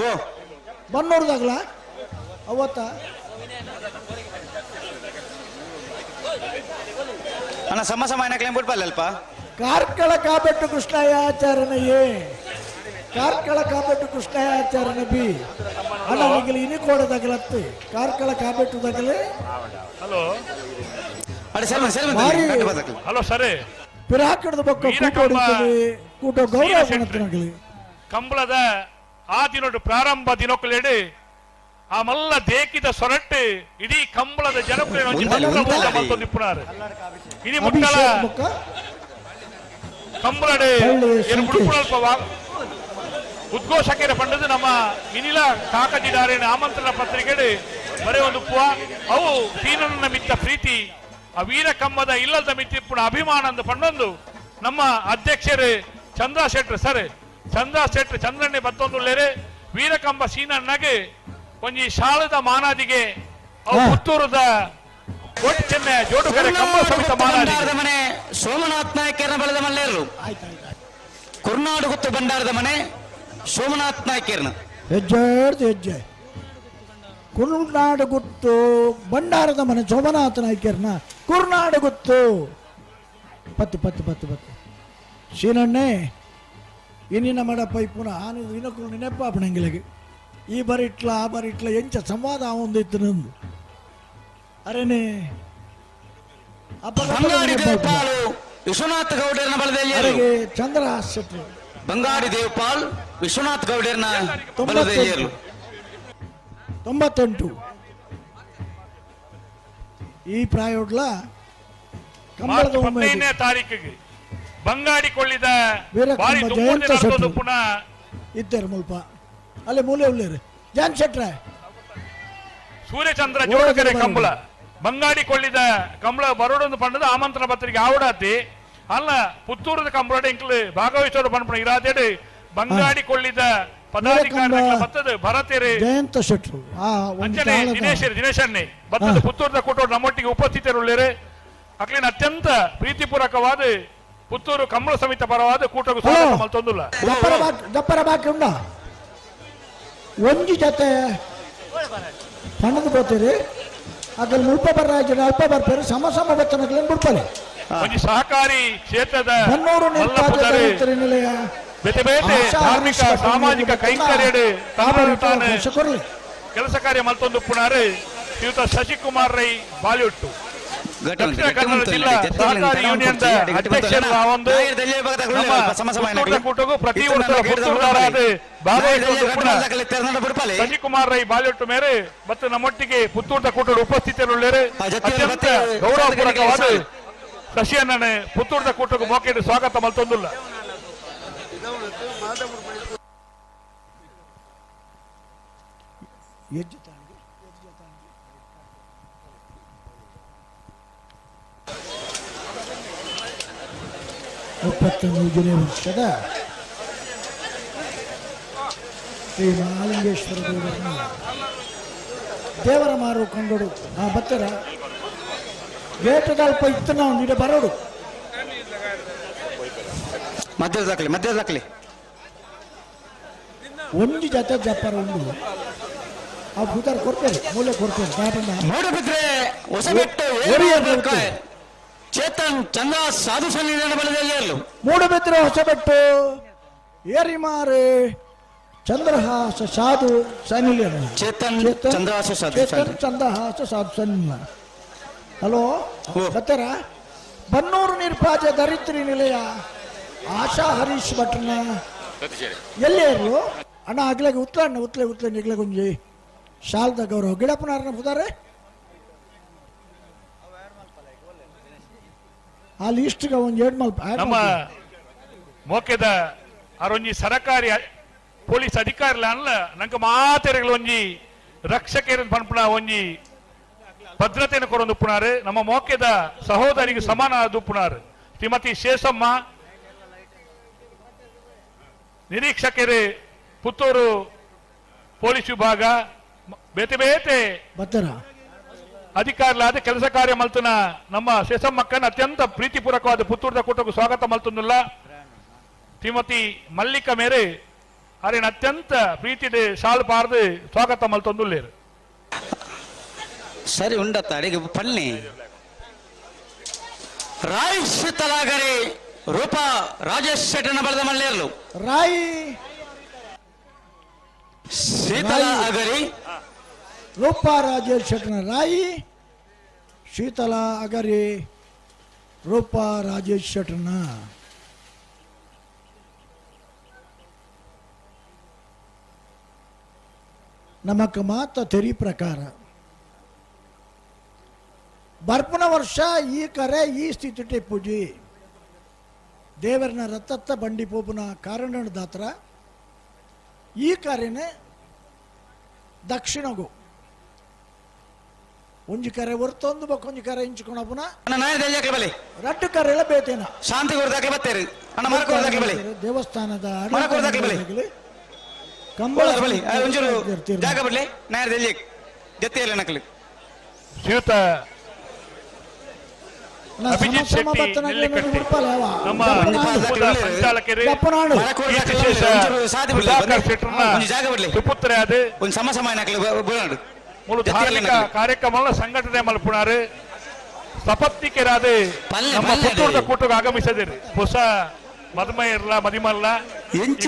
ಓ ಬನ್ನೂರ್ದಾಗಲ ಅವತ್ತ ಅಣ್ಣ ಸಮ ಸಮ ಕ್ಲೇಮ್ ಬಿಟ್ಬಲ್ಲ ಅಲ್ಪ. ಕಾರ್ಕಳ ಕಾಬೆಟ್ಟು ಕೃಷ್ಣಯ್ಯಾಚಾರ್ಯನಯ್ಯೇ ಕಾರ್ಕಳ ಕಾಬೆಟ್ಟು ಕೃಷ್ಣಯ್ಯಾಚಾರ್ಯನ ಬಿ ಅಣ್ಣ ಈಗಲೇ ಇನಿ ಕೋಡದಾಗಲತ್ತು ಕಾರ್ಕಳ ಕಾಬೆಟ್ಟು ದಾಗಲೇ. ಹಲೋ ಹಲೋ ಸರಿ ಪಿರಾಕಡದ ಬೊಕ್ಕ ಕೂಟ ಹೊಡಿತದೆ ಕೂಟ ಗೌರವ ಕೊಣತನಗಲಿ ಕಂಬಳದ ಆ ದಿನೊಡು ಪ್ರಾರಂಭ ದಿನೊಕ್ಕಲೇಡು ಆ ಮಲ್ಲ ದೇಕಿದ ಸೊರಟ್ಟು ಇಡೀ ಕಂಬಳದ ಜನಪ್ರಿಯ ಇಡೀ ಮುಟ್ಟಲ ಕಂಬಳಡೆ ಉದ್ಘೋಷಕರ ಪಂಡದು ನಮ್ಮ ಇನಿಲ ಕಾಕಜಿದಾರಿನ ಆಮಂತ್ರಣ ಪತ್ರಿಕೆಡು ಬರೇ ಒಂದು ಪುವ ಅವು ಸೀನನ್ನ ಮಿತ್ತ ಪ್ರೀತಿ ಆ ವೀರ ಕಂಬದ ಇಲ್ಲದ ಮಿತ್ತಿಪ್ಪುನ ಅಭಿಮಾನ ಅಂದು ಪಂಡೊಂದು ನಮ್ಮ ಅಧ್ಯಕ್ಷರು ಚಂದ್ರ ಶೆಟ್ರು ಸರ್ ಚಂದ್ರ ಶೆಟ್ರು ಚಂದ್ರಣ್ಣೆ ಬತ್ತೊಂದುಳ್ಳೇರು ವೀರಕಂಬ ಸೀನಣ್ಣಗೆ ಒಂಜಿ ಶಾಲದ ಮಾನಾದಿಗೆ ಅವು ಪುತ್ತೂರದ ಚೆನ್ನೆ ಜೋಡುಕರೆ ಕಂಬ ಸಮಿತ ಮಾನಾದಿಗೆ ಮನೆ ಸೋಮನಾಥ್ ನಾಯಕರನ್ನ ಬೆಳೆದ ಮಲ್ಲೇರು ಕುರ್ನಾಡು ಗುತ್ತು ಭಂಡಾರದ ಮನೆ ಸೋಮನಾಥ್ ನಾಯಕರನ್ನ ಹೆಜ್ಜೆ ಹೆಜ್ಜೆ ಕುರ್ನಾಡು ಗುತ್ತು ಭಂಡಾರದ ಮನೆ ಸೋಮನಾಥ ನಾಯ್ಕರ್ನ ಕುರ್ನಾಡು ಗುತ್ತು ಪತ್ತು ಪತ್ತು ಪತ್ತು ಪತ್ತು ಸೀನಣ್ಣೆ ಇನ್ನಿನ ಮಡಪ್ಪ ಪುನಃ ಆನೆ ಇನ್ನೊಕ್ಕಳು ನೆನಪಾಪಣಂಗಿಲಗೆ ಈ ಬರಿಟ್ಲ ಆ ಬರಿಟ್ಲ ಎಂಚ ಸಂವಾದ ಒಂದಿತ್ತು ನಂದು ಅರೇನೆ ವಿಶ್ವನಾಥ ಗೌಡರನ್ನ ಬಳದಲ್ಲಿ ಚಂದ್ರ ಶೆಟ್ರು ಬಂಗಾಡಿ ದೇವಪಾಲ್ ವಿಶ್ವನಾಥ್ ಗೌಡರ್ನ ಬಲದ ಏರ್ಲು. 98 ಈ ಪ್ರಾಯೋಡ್ಲ ಮಾರ್ಚ್ 15ನೇ ತಾರೀಕಿಗೆ ಬಂಗಾಡಿ ಕೊಳ್ಳಿದ ಭಾರಿ ಜಯಂತ ಶೆಟ್ರು ಪುನಃ ಇದ್ದಾರೆ ಮುಲ್ಪ ಅಲ್ಲೇ ಮೂಲೆ ಉಳ್ಳೇರು ಜಯಂತ್ ಶೆಟ್ರೆ ಸೂರ್ಯಚಂದ್ರ ಜೋಡಕೆರೆ ಕಂಬಳ ಬಂಗಾಡಿ ಕೊಳ್ಳಿದ ಕಂಬಳ ಬರೋಡೊಂದು ಪಂಡದ ಆಮಂತ್ರಣ ಪತ್ರಿಕೆ ಆವಡಾತಿ ಅಲ್ಲ ಪುತ್ತೂರದ ಕಂಬಳಡೆ ಇಂಕ್ಲು ಭಾಗವಹಿಸೋಡು ಪನ್ಪುನ ಇರಾದೇಡು ಬಂಗಾಡಿ ಕೊಳ್ಳಿದ ಪದಾಧಿಕಾರಿಗಳ ಬತ್ತದ ಭರತೇರು ಜಯಂತ ಶೆಟ್ರು ಅಂಚನೆ ದಿನೇಶ್ ದಿನೇಶನ್ನೇ ಬತ್ತದ ಪುತ್ತೂರದ ಕೂಟೋಡು ನಮ್ಮೊಟ್ಟಿಗೆ ಉಪಸ್ಥಿತರುಳ್ಳೇರು ಅಕ್ಲಿನ ಅತ್ಯಂತ ಪ್ರೀತಿಪೂರ್ವಕವಾದ ಪುತ್ತೂರು ಕಂಬಳ ಸಮಿತಿ ಪರವಾದ ಕೂಟకు ಸ್ವಾಗತ ಮಲ್ತೊಂದುಲ್ಲ. ದಪ್ಪರ ಬಾಕಿ ಉಂಡ ಒಂಜಿ ಜೊತೆ ಪಣದು ಬೋತೀರಿ ಅಕಲ್ ಮುಲ್ಪ ಬರ್ರಾಜನ ಅಲ್ಪ ಬರ್ಪೇರು ಸಮ ಸಮ ಬತ್ತನಕ್ಲೇನು ಬಿಡ್ತಾರೆ. ಒಂಜಿ ಸಹಕಾರಿ ಕ್ಷೇತ್ರದ ಬನ್ನೂರು ನಿಲಯ ಬೇತೆ ಬೇತೆ ಧಾರ್ಮಿಕ ಸಾಮಾಜಿಕ ಕೈಂಕರ್ಯಡು ತಾನು ಕೆಲಸ ಕಾರ್ಯ ಮಲ್ತೊಂದು ಪುನಾರು ಶ್ರೀಯುತ ಶಶಿಕುಮಾರ್ ರೈ ಬಾಲಿಯುಟ್ಟು ದಕ್ಷಿಣ ಕನ್ನಡ ಜಿಲ್ಲಾ ಸಹಕಾರಿ ಯೂನಿಯನ್ ಅಧ್ಯಕ್ಷರು ಒಂದು ಕೂಟಗೂ ಪ್ರತಿ ವರ್ಷ ಪುತ್ತೂರುದಾರಾದ ಶಶಿಕುಮಾರ್ ರೈ ಬಾಲಿಯುಟ್ಟು ಮೇರೆ ಮತ್ತು ನಮ್ಮೊಟ್ಟಿಗೆ ಪುತ್ತೂರದ ಕೂಟದ ಉಪಸ್ಥಿತರುಳ್ಳೇರು ಅತ್ಯಂತ ಗೌರವಪೂರ್ವಕವಾದ ಶಶಿಯನ್ನ ಪುತ್ತೂರದ ಕೂಟಕ್ಕೂ ಮೋಕೆಡು ಸ್ವಾಗತ ಮಲ್ತೊಂದುಲ್ಲ. ಮುಪ್ಪತ್ತೊಂದನೇ ವರ್ಷದ ಶ್ರೀ ಮಹಾಲಿಂಗೇಶ್ವರ ದೇವರನ್ನ ದೇವರ ಮಾರು ಕೊಂಡೋಡು ಆ ಬತ್ತರ ಗೇಟದಲ್ಪ ಇತ್ತು ನಾವು ಇಡ ಬರೋಡು ಮಧ್ಯದಾಕ್ಲಿ ಮಧ್ಯದಾಕ್ಲಿ ಒಂದು ಜೊತೆ ಜಪ್ಪರ ಉಂಡು ಆ ಭೂತಾರ ಕೊಡ್ತೇವೆ ಮೂಲೆ ಕೊಡ್ತೇವೆ ಮೂಡಬಿದ್ರೆ ಹೊಸಬೆಟ್ಟು ಚೇತನ್ ಚಂದ್ರ ಸಾಧು ಸನ್ನಿಧಾನ ಬಲದಲ್ಲಿ ಮೂಡಬಿದ್ರೆ ಹೊಸಬೆಟ್ಟು ಏರಿಮಾರೆ ಚಂದ್ರಹಾಸ ಸಾಧು ಸನ್ನಿಧಾನ ಚೇತನ್ ಚಂದ್ರಹಾಸ ಸಾಧು ಚೇತನ್ ಚಂದ್ರಹಾಸ ಸಾಧು ಸನ್ನಿಧಾನ. ಹಲೋ ಬತ್ತರ ಬನ್ನೂರು ನಿರ್ಪಾಜ ದರಿತ್ರಿ ನಿಲಯ ಆಶಾ ಹರೀಶ್ ಭಟ್ರನ ಎಲ್ಲಿ ಅಣ್ಣ ಆಗ್ಲಾಗ ಉತ್ಲ ಅಣ್ಣ ಉತ್ಲೆ ಉತ್ಲೆ ನಿಗ್ಲೆ ಗುಂಜಿ ಶಾಲ್ದ ಗೌರವ ಗಿಡಪ್ಪನಾರನ ಹೋದಾರೆ ಆ ಲಿಸ್ಟ್ಗೆ ಒಂದು ಎರಡು ಮಲ್ಪ ನಮ್ಮ ಮೋಕೆದ ಅರೊಂಜಿ ಸರಕಾರಿ ಪೊಲೀಸ್ ಅಧಿಕಾರಿಲ ಅಲ್ಲ ನಂಗೆ ಮಾತೆರೆಗಳು ಒಂಜಿ ರಕ್ಷಕರ ಪನ್ಪುನ ಒಂಜಿ ಭದ್ರತೆಯನ್ನು ಕೊರೊಂದು ಉಪ್ಪುನಾರು ನಮ್ಮ ಮೋಕೆದ ಸಹೋದರಿಗೆ ಸಮಾನ ಉಪ್ಪುನಾರು ಶ್ರೀಮತಿ ಶೇಷಮ್ಮ ನಿರೀಕ್ಷಕರು ಪುತ್ತೂರು ಪೊಲೀಸ್ ವಿಭಾಗ ಬೇತೆ ಬೇತೆ ಅಧಿಕಾರಿಗಳಾದ ಕೆಲಸ ಕಾರ್ಯ ಮಲ್ತನ ನಮ್ಮ ಶೇಷಮ್ಮಕ್ಕನ ಅತ್ಯಂತ ಪ್ರೀತಿಪೂರ್ವಕವಾದ ಪುತ್ತೂರದ ಕೂಟಕ್ಕೂ ಸ್ವಾಗತ ಮಲ್ತೊಂದುಲ್ಲ. ಶ್ರೀಮತಿ ಮಲ್ಲಿಕ ಮೇರೆ ಅರಿನ ಅತ್ಯಂತ ಪ್ರೀತಿಡೆ ಶಾಲು ಪಾರ್ದು ಸ್ವಾಗತ ಮಲ್ತೊಂದುಲ್ಲೇರು. ಸರಿ ಉಂಡತ್ತ ಅಡಿಗೆ ಪನ್ನಿ ರಾಯ್ ಶೀತಲಾಗರಿ ರೂಪಾ ರಾಜೇಶ್ ಶೆಟ್ಟನ ಬಲದ ಮಲ್ಲೇರ್ಲು ರಾಯ್ ಶೀತಲ ಅಗರಿ ರೂಪಾ ರಾಜೇಶ್ ಶೆಟ್ಟನ ರಾಯಿ ಶೀತಲ ಅಗರಿ ರೂಪಾ ರಾಜೇಶ್ ಶೆಟ್ಟನ ನಮಕ್ ಮಾತ ತೆರಿ ಪ್ರಕಾರ ಬರ್ಪುನ ವರ್ಷ ಈ ಕರೆ ಈ ಸ್ಥಿತಿ ಪೂಜಿ ದೇವರನ ರಥತ್ತ ಬಂಡಿ ಪೋಪುನ ಕಾರಣದಾತ್ರ ಈ ಕರೆನೆ ದಕ್ಷಿಣಗು ಒಂಜಿ ಕರೆ ಹೊರ್ತೊಂದು ಬೊಕ್ಕೊಂಜಿ ಕರೆ ಇಂಚುಕೊಣಪುನ ರಡ್ಡು ಕರೆಲ ಬೇತೇನ ಶಾಂತಿ ದೇವಸ್ಥಾನದ ಕಂಬಳ ಜಾಗ ಬಿಡ್ಲಿ ನಕಲಿ ಶ್ರೀಯುತ ಅಭಿಜಿತ್ ಶೆಟ್ಟಿ ನೆಲ್ಲಿಕಟ್ಟಿ ನಮ್ಮ ಸಂಚಾಲಕರು ಸುಧಾಕರ್ ಶೆಟ್ಟರ್ನ ಸುಪುತ್ರಯಾದ ಮೂಲ ಧಾರ್ಮಿಕ ಕಾರ್ಯಕ್ರಮ ಸಂಘಟನೆ ಮಲ್ಪುನಾರು ಸಪತ್ನಿಕರಾದ ನಮ್ಮ ಪುತ್ತೂರದ ಕೂಟಕ್ಕೆ ಆಗಮಿಸದಿರಿ ಹೊಸ ಮದುಮೆ ಇರಲ್ಲ ಮದಿಮಲ್ಲ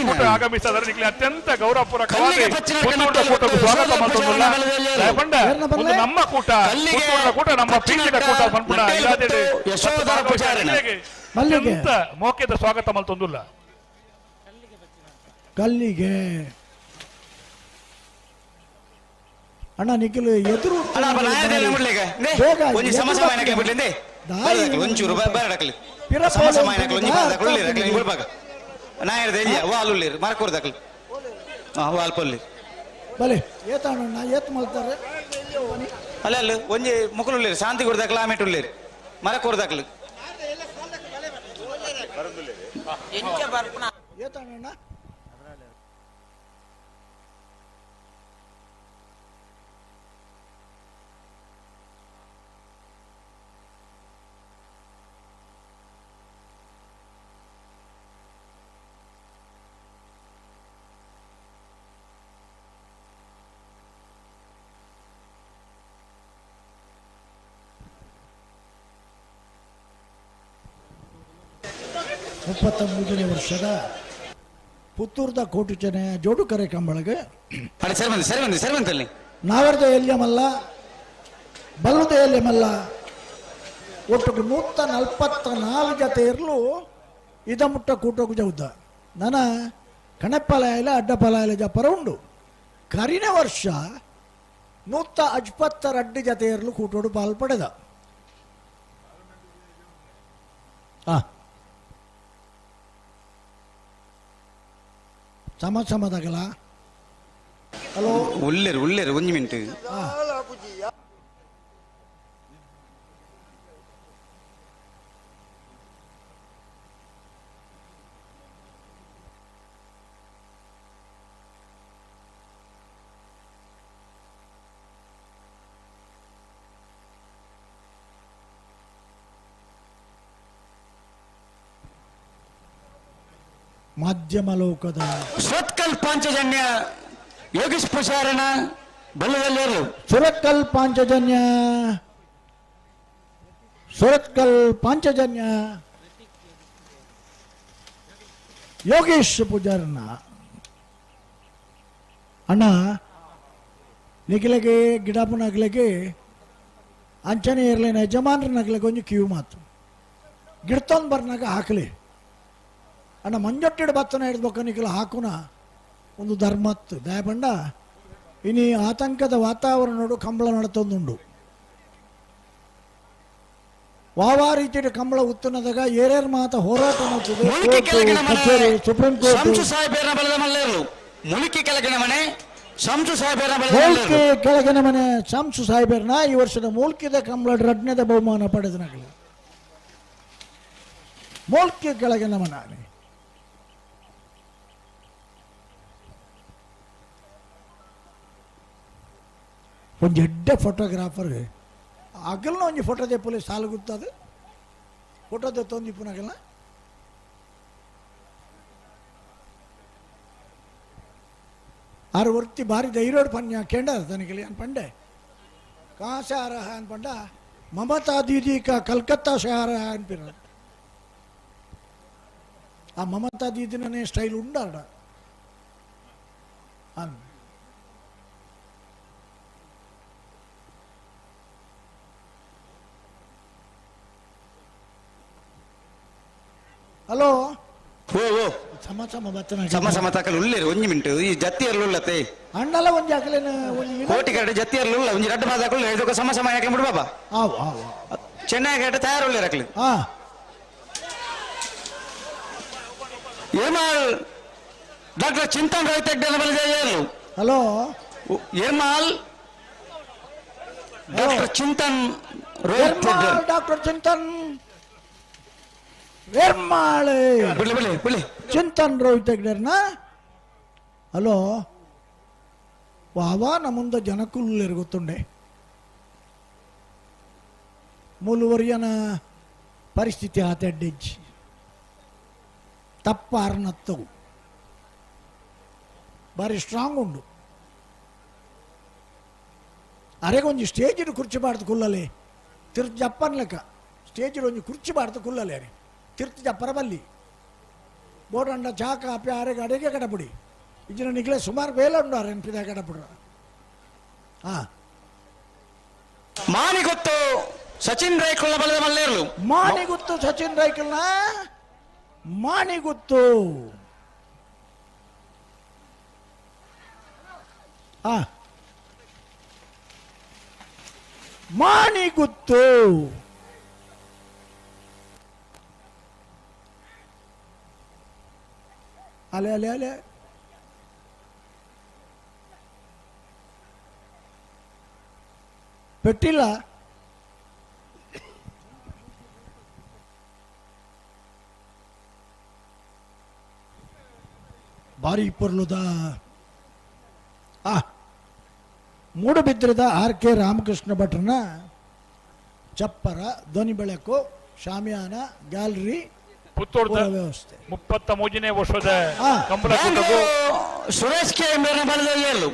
ಕೂಟ ಆಗಮಿಸದರೆ ನಿಮಗೆ ಅತ್ಯಂತ ಗೌರವಪೂರ್ವಕವಾಗಿ ಪುತ್ತೂರದ ಕೂಟಕ್ಕೆ ಸ್ವಾಗತ ಮಾಡ್ತೊಂದುಲ್ಲ. ಒಂದು ನಮ್ಮ ಕೂಟ ಪುತ್ತೂರದ ಕೂಟ ನಮ್ಮ ಪ್ರೀತಿಯ ಕೂಟ ಪನ್ಪುನ ಅತ್ಯಂತ ಮೋಕೆದ ಸ್ವಾಗತ ಮಲ್ತೊಂದುಲ್ಲ. ಕಲ್ಲಿಗೆ ಅಣ್ಣ ನಿಖಿಲ್ ಎದುರು ಬಲೆ ಏತಾಣ ಏತ್ ಮಲ್ತಾರೆ ಅಲ್ಲ ಅಲ್ಲ ಒಂಜಿ ಮುಕುಲುಳ್ಳೇರು ಶಾಂತಿ ಕೊಡ್ದಾಕ್ಲ ಆಮೇಲೆ ಉಳ್ಳೇರು ಮರ ಕೊಡ್ದಾಕ್ಲು ಏತಾಣ ಮುಪ್ಪತ್ತಮೂರನೇ ವರ್ಷದ ಪುತ್ತೂರ್ದ ಕೋಟುಚನೆ ಜೋಡುಕರೆ ಕಂಬಳಗೆ ನಾವರ್ದ ಎಲ್ಯಮಲ್ಲ ಬಲ್ಲದ ಎಲ್ಯಮಲ್ಲ ಒಟ್ಟು 144 ಜತೆ ಇರಲು ಇದ ಮುಟ್ಟ ಕೂಟೋಕು ಜೌದ ನನ್ನ ಕಣಪ್ಪಲಾಯಲ ಅಡ್ಡಪಲಾಯಲ ಜಪರ ಉಂಡು ಕರಿನ ವರ್ಷ 152 ಜತೆ ಇರಲು ಕೂಟೋಡು ಪಾಲು ಪಡೆದ. ಸಮ ಸಮದಾಗಲ ಹಲೋ ಉಳ್ಳೇರು ಉಳ್ಳೇರು ಒಂದು ಮಿನಿಟ್ ಮಾಧ್ಯಮ ಲೋಕದ ಸುರತ್ಕಲ್ ಪಾಂಚಜನ್ಯ ಯೋಗೇಶ್ ಪುಷಾರಣ ಬಲ್ಲದಲ್ಲಿಯರು ಸುರತ್ಕಲ್ ಪಾಂಚಜನ್ಯ ಸುರತ್ಕಲ್ ಪಾಂಚಜನ್ಯ ಯೋಗೇಶ್ ಪೂಜಾರನ ಅಣ್ಣ ನಿಖಿಲಗೆ ಗಿಡಪನಗ್ಲಿಗೆ ಅಂಚನೆ ಇರಲಿನ ಯಜಮಾನ್ರನಗ್ಲಿಗೆ ಒಂಜಿ ಕಿವಿ ಮಾತು ಗಿಡತೊಂದು ಬರ್ನಾಗ ಹಾಕಲಿ ಅಣ್ಣ ಮಂಜೊಟ್ಟಿಡು ಬತ್ತನ ಹಿಡ್ಬೇಕು ನಿಖಿಲ ಹಾಕುನ ಒಂದು ಧರ್ಮತ್ತು ದಯಪಂಡ ಇನಿ ಆತಂಕದ ವಾತಾವರಣ ನೋಡು ಕಂಬಳ ನಡತೊಂದುಂಡು ವಾವಾ ರೀತಿಯ ಕಂಬಳ ಉತ್ತನದಾಗ ಏರೇರ್ ಮಾತ ಹೋರಾಟ ಕಚೇರಿ ಸುಪ್ರೀಂ ಕೋರ್ಟ್ ಮುಳುಕಿ ಕೆಳಗಿನ ಮನೆ ಶಂಸು ಸಾಹೇಬರ ಮೂಲ್ಕಿ ಕೆಳಗಿನ ಮನೆ ಶಂಸು ಸಾಹೇಬರ್ನ ಈ ವರ್ಷದ ಮೂಲ್ಕಿದ ಕಂಬಳ ರಡ್ನೇದ ಬಹುಮಾನ ಪಡೆದನಾಗಲಿ ಮೂಲ್ಕಿ ಕೆಳಗಿನ ಮನೆ ಒಂಜಿ ಎಡ್ಡೆ ಫೋಟೋಗ್ರಾಫರ್ ಅಗಲ್ನ ಒಂಜಿ ಫೋಟೋ ದೆಪ್ಪಲೆ ಸಾಲು ಗುತ್ತದು ಫೋಟೋ ದೆತ್ತೊಂದು ಇಪ್ಪುನಾಗಲ್ಲ ಆರು ವರ್ತಿ ಭಾರಿ ಧೈರ್ಯೋಡು ಪನ್ಯ ಕೇಂಡ ತನಗೆ ಅನ್ ಪಂಡೆ कहाँ से आ रहा है अन पंडा ममता दीदी का कलकत्ता से आ रहा है अनपिर ಆ ಮಮತಾ ದೀದಿನೇ ಸ್ಟೈಲ್ ಉಂಡಾಡ ಅನ್ ಹಲೋ ಓ ಓ ಸಮ ಸಮ ಬತ್ತನ ಸಮ ಸಮ ತಕಲ್ ಉಳ್ಳೇರು ಒಂಜಿ ಮಿಂಟು ಈ ಜತ್ತಿಯರ್ಲು ಉಳ್ಳತೆ ಅಣ್ಣಲ ಒಂಜಿ ಅಕಲೇನ ಒಂಜಿ ಕೋಟಿ ಕರಡು ಜತ್ತಿಯರ್ಲು ಉಳ್ಳ ಒಂಜಿ ರಡ್ಡು ಮಾದಾಕುಳ್ಳ ಇದಕ್ಕೆ ಸಮ ಸಮ ಯಾಕೆ ಬಿಡು ಬಾಬಾ ಆವ್ ಆವ್ ಚೆನ್ನೈ ಕರಡು ತಯಾರು ಉಳ್ಳೇರು ಅಕಲಿ ಹಾ ಏಮಾಲ್ ಡಾಕ್ಟರ್ ಚಿಂತನ್ ರವಿ ತೆಗ್ಡನ ಬಲಿಜೇರು hello Ermal doctor Chintan Rohit Ermal doctor Chintan Ermal ಬಿಡ್ಲಿ ಬಿಡ್ಲಿ ಬಿಡ್ಲಿ ಚಿಂತನ್ ರೋಹಿತ್ ಹೆಗ್ಡೆರ್ನ ಹಲೋ ವಾವಾ ನಮ್ಮ ಜನಕ್ಕುಲ್ಲೇರು ಗೊತ್ತುಂಡೆ ಮೂಲುವರಿಯನ ಪರಿಸ್ಥಿತಿ ಆತೆಡ್ಡೆಜ್ಜಿ ತಪ್ಪ ಅರ್ನತ್ತವು ಭಾರಿ ಸ್ಟ್ರಾಂಗ್ ಉಂಡು ಅರೆಗೊಂಜಿ ಸ್ಟೇಜಿಡ್ ಕುರ್ಚಿ ಬಾರ್ದು ಕುಲ್ಲಲೆ ತಿರ್ತು ಜಪ್ಪನ್ ಲೆಕ್ಕ ಸ್ಟೇಜಿಡ್ ಒಂಜಿ ಕುರ್ಚಿ ಬಾರ್ದು ಕುಲ್ಲಲೆ ಅರೆ ತಿರ್ತು ಜಪ್ಪರ ಬಲ್ಲಿ ಬೋಡಂಡ ಚಾ ಕಾಪಿ ಅರೆಗೆ ಅಡಿಗೆ ಕಡಪುಡಿ ಇಜ್ಜಿನ ನಿಗ್ಲೆ ಸುಮಾರು ಬೇಲ ಉಂಡು ಅರೆ ಪಿದ ಕಡಪುಡ್ರ ಹಾ ಮಾನಿಗುತ್ತು ಸಚಿನ್ ರೈಕುಳ್ಳ ಬಲದ ಮಲ್ಲೇರ್ಲು ಮಾಣಿಗುತ್ತು ಸಚಿನ್ ರೈಕಲ್ನ ಮಾಣಿಗುತ್ತು ಆ ಮಾಣಿಗುತ್ತು ಅಲೆ ಅಲೆ ಅಲೆ ಪೆಟ್ಟಿಲ್ಲ. ಭಾರಿ ಪೊರ್ಲುದ ಆ ಮೂಡುಬಿದ್ರದ ಆರ್ ಕೆ ರಾಮಕೃಷ್ಣ ಭಟ್ರನ ಚಪ್ಪರ, ಧ್ವನಿ ಬೆಳಕು, ಶಾಮಿಯಾನ, ಗ್ಯಾಲರಿ ಪುತ್ತೂರ್ದ ವ್ಯವಸ್ಥೆ. 33ನೇ ವರ್ಷದ ಕಂಬಳ ಕೂಟಕ್ಕೂ ಸುರೇಶ್ ಕೆ ಮೇರಿನ ಬಲದಲ್ಲಿ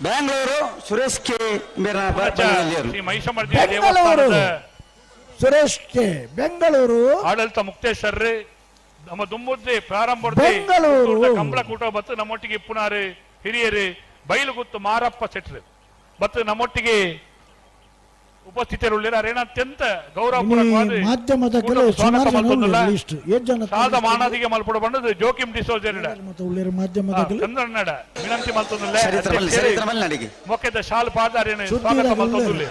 ಬೆಂಗಳೂರು ಸುರೇಶ್ ಕೆ ಮೇರಿನ ಬಲದಲ್ಲಿ ಶ್ರೀ ಮಹಿಷಮರ್ದಿನಿ ದೇವಸ್ಥಾನದ ಸುರೇಶ್ ಕೆ ಬೆಂಗಳೂರು ಆಡಳಿತ ಮುಕ್ತೇಶ್ವರ್ ನಮ್ಮ ದುಮ್ಮುದ್ದೆ ಪ್ರಾರಂಭ ಬೆಂಗಳೂರು ಕಂಬಳ ಕೂಟ ಬತ್ತು ನಮ್ಮೊಟ್ಟಿಗೆ ಇಪ್ಪುನಾರು ಹಿರಿಯರು ಬೈಲುಗುತ್ತು ಮಾರಪ್ಪ ಸೆಟ್ರು ಮತ್ತು ನಮ್ಮೊಟ್ಟಿಗೆ ಉಪಸ್ಥಿತರುಳ್ಳಿರ ಅರೇನ ಅತ್ಯಂತ ಗೌರವಪೂರ್ವಕವಾದ ಮಾಧ್ಯಮದ ಕೆಲವು ಸುಮಾರು ಜನ ಉಳ್ಳೇರು ಲಿಸ್ಟ್ ಏತ್ ಜನ ಸಾದ ಮಾನಾದಿಗೆ ಮಲ್ಪಡ ಬಂದದ್ದು ಜೋಕಿಂ ಡಿಸೋಜ್ ಮತ್ತು ಉಳ್ಳೇರು ಮಾಧ್ಯಮದ ಕೆಲವು ಚಂದ್ರನ್ನಡ ವಿನಂತಿ ಮಲ್ತೊಂದುಲ್ಲೆ ಸರಿತ್ರ ಮಲ್ನಡಿಗೆ ಮೊಕ್ಕೆದ ಶಾಲ್ ಪಾದ ಅರೇನ ಸ್ವಾಗತ ಮಲ್ತೊಂದುಲ್ಲೆ.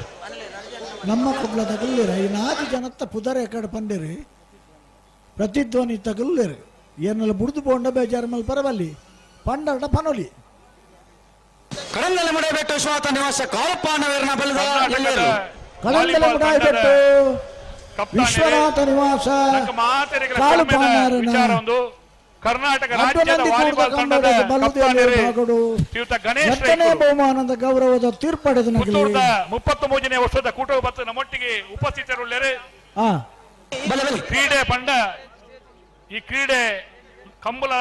ನಮ್ಮ ಕುಡ್ಲದ ಕಲ್ಲೀರ ಈ ನಾಲ್ಕು ಜನತ್ತ ಪುದರ ಎಕಡೆ ಪಂಡಿರಿ ಪ್ರತಿಧ್ವನಿ ತಗಲ್ಲೇರು ಏನೆಲ್ಲ ಬುಡ್ದು ಪೋಂಡ ಬೇಜಾರು ಮಲ್ ಪರವಲ್ಲಿ ಪಂಡರ್ಡ ಪನೊಲಿ ಕಡಂದಲ ಮುಡಬೆಟ್ಟು ವಿಶ್ವನಾಥ ನಿವಾಸ ಕಾಲಪ್ಪ ಬಲದ ಕಡಂದಲ ಮುಡಬೆಟ್ಟು ವಿಶ್ವನಾಥ ನಿವಾಸ ವಿಚಾರ ಒಂದು ಕರ್ನಾಟಕ ರಾಜ್ಯದ ವಾಲಿಬಾಲ್ ತಂಡದ ಕಪ್ತಾನರು ಶ್ರೀಯುತ ಗಣೇಶ್ ಎರಡನೇ ಬಹುಮಾನದ ಗೌರವದ ತೀರ್ಪಡೆದ ಪುತ್ತೂರದ 33ನೇ ವರ್ಷದ ಕೂಟವು ಬತ್ತು ನಮ್ಮೊಟ್ಟಿಗೆ ಉಪಸ್ಥಿತರುಳ್ಳೇರು. ಕ್ರೀಡೆ ಪಂಡ ಈ ಕ್ರೀಡೆ ಕಂಬಳ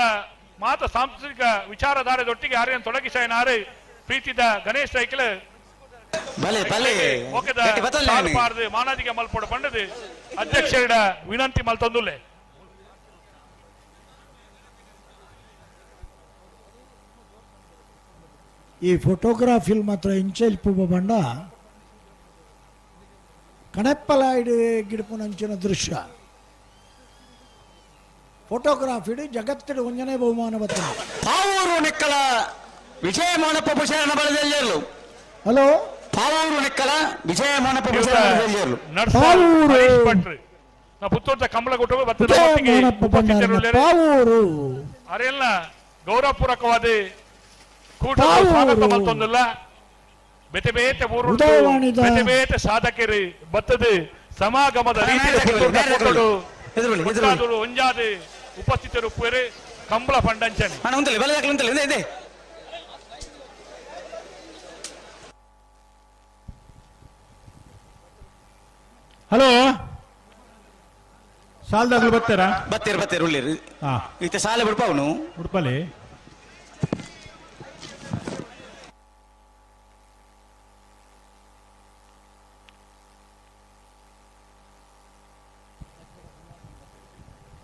ಮಾತ ಸಾಂಸ್ಕೃತಿಕ ವಿಚಾರಧಾರೆದೊಟ್ಟಿಗೆ ಆರ್ಯನ್ ತೊಡಗಿಸಾಯನಾರು ಪ್ರೀತಿದ ಗಣೇಶ್ ರೈಕಲ್ ಬಲೆ ಬಲೆ ಮಾನಾದಿಗೆ ಮಲ್ಪೋಡ ಪಂಡದು ಅಧ್ಯಕ್ಷರ ವಿನಂತಿ ಮಲ್ತೊಂದುಲ್ಲೆ. ಈ ಫೋಟೋಗ್ರಾಫಿಲ್ ಮಾತ್ರ ಇಂಚೆಲ್ಪು ಬಂಡ ಕಣಪ್ಪಲಾಯ್ಡು ಗಿಡಪುನಂಚಿನ ದೃಶ್ಯ ಫೋಟೋಗ್ರಾಫಿಡು ಜಗತ್ತಿನ ಒಂಜನೇ ಬಹುಮಾನ ಬರ್ತದೆ. ಪಾವೂರು ನಿಕ್ಕಲ ವಿಜಯ ಮೋನಪ್ಪ ಪುಷಾರನ ಬಲದಲ್ಲಿರಲು. ಹಲೋ, ಪಾವೂರು ನಿಕ್ಕಲ ವಿಜಯ ಮೋನಪ್ಪ ಪುಷಾರನ ಬಲದಲ್ಲಿರಲು. ಪಾವೂರು ಪುತ್ತೂರ್ದ ಕಂಬಳ ಕುಟುಂಬ ಪಾವೂರು ಅರೆಲ್ಲ ಗೌರವಪೂರ್ವಕವಾದ ಕೂಟ ಸ್ವಾಗತ ಮತ್ತೊಂದಿಲ್ಲ. ಬೇತೆ ಬೇತೆ ಊರು ಬೇತೆ ಬೇತೆ ಸಾಧಕರು ಬತ್ತದು ಸಮಾಗಮದ ರೀತಿಯಲ್ಲಿ ಒಂಜಾದ ಉಪಸ್ಥಿತರು ಕಂಬಳ ಪಂಡಂಚನೆ. ಹಲೋ, ಸಾಲದಾಗಲು ಬರ್ತಾರಾ? ಬತ್ತೀರಿ ಬತ್ತೀರಿ ಉಳ್ಳೀರಿ ಈತ ಸಾಲೆ ಬಿಡ್ಪ ಅವನು ಉಡುಪಲ್ಲಿ.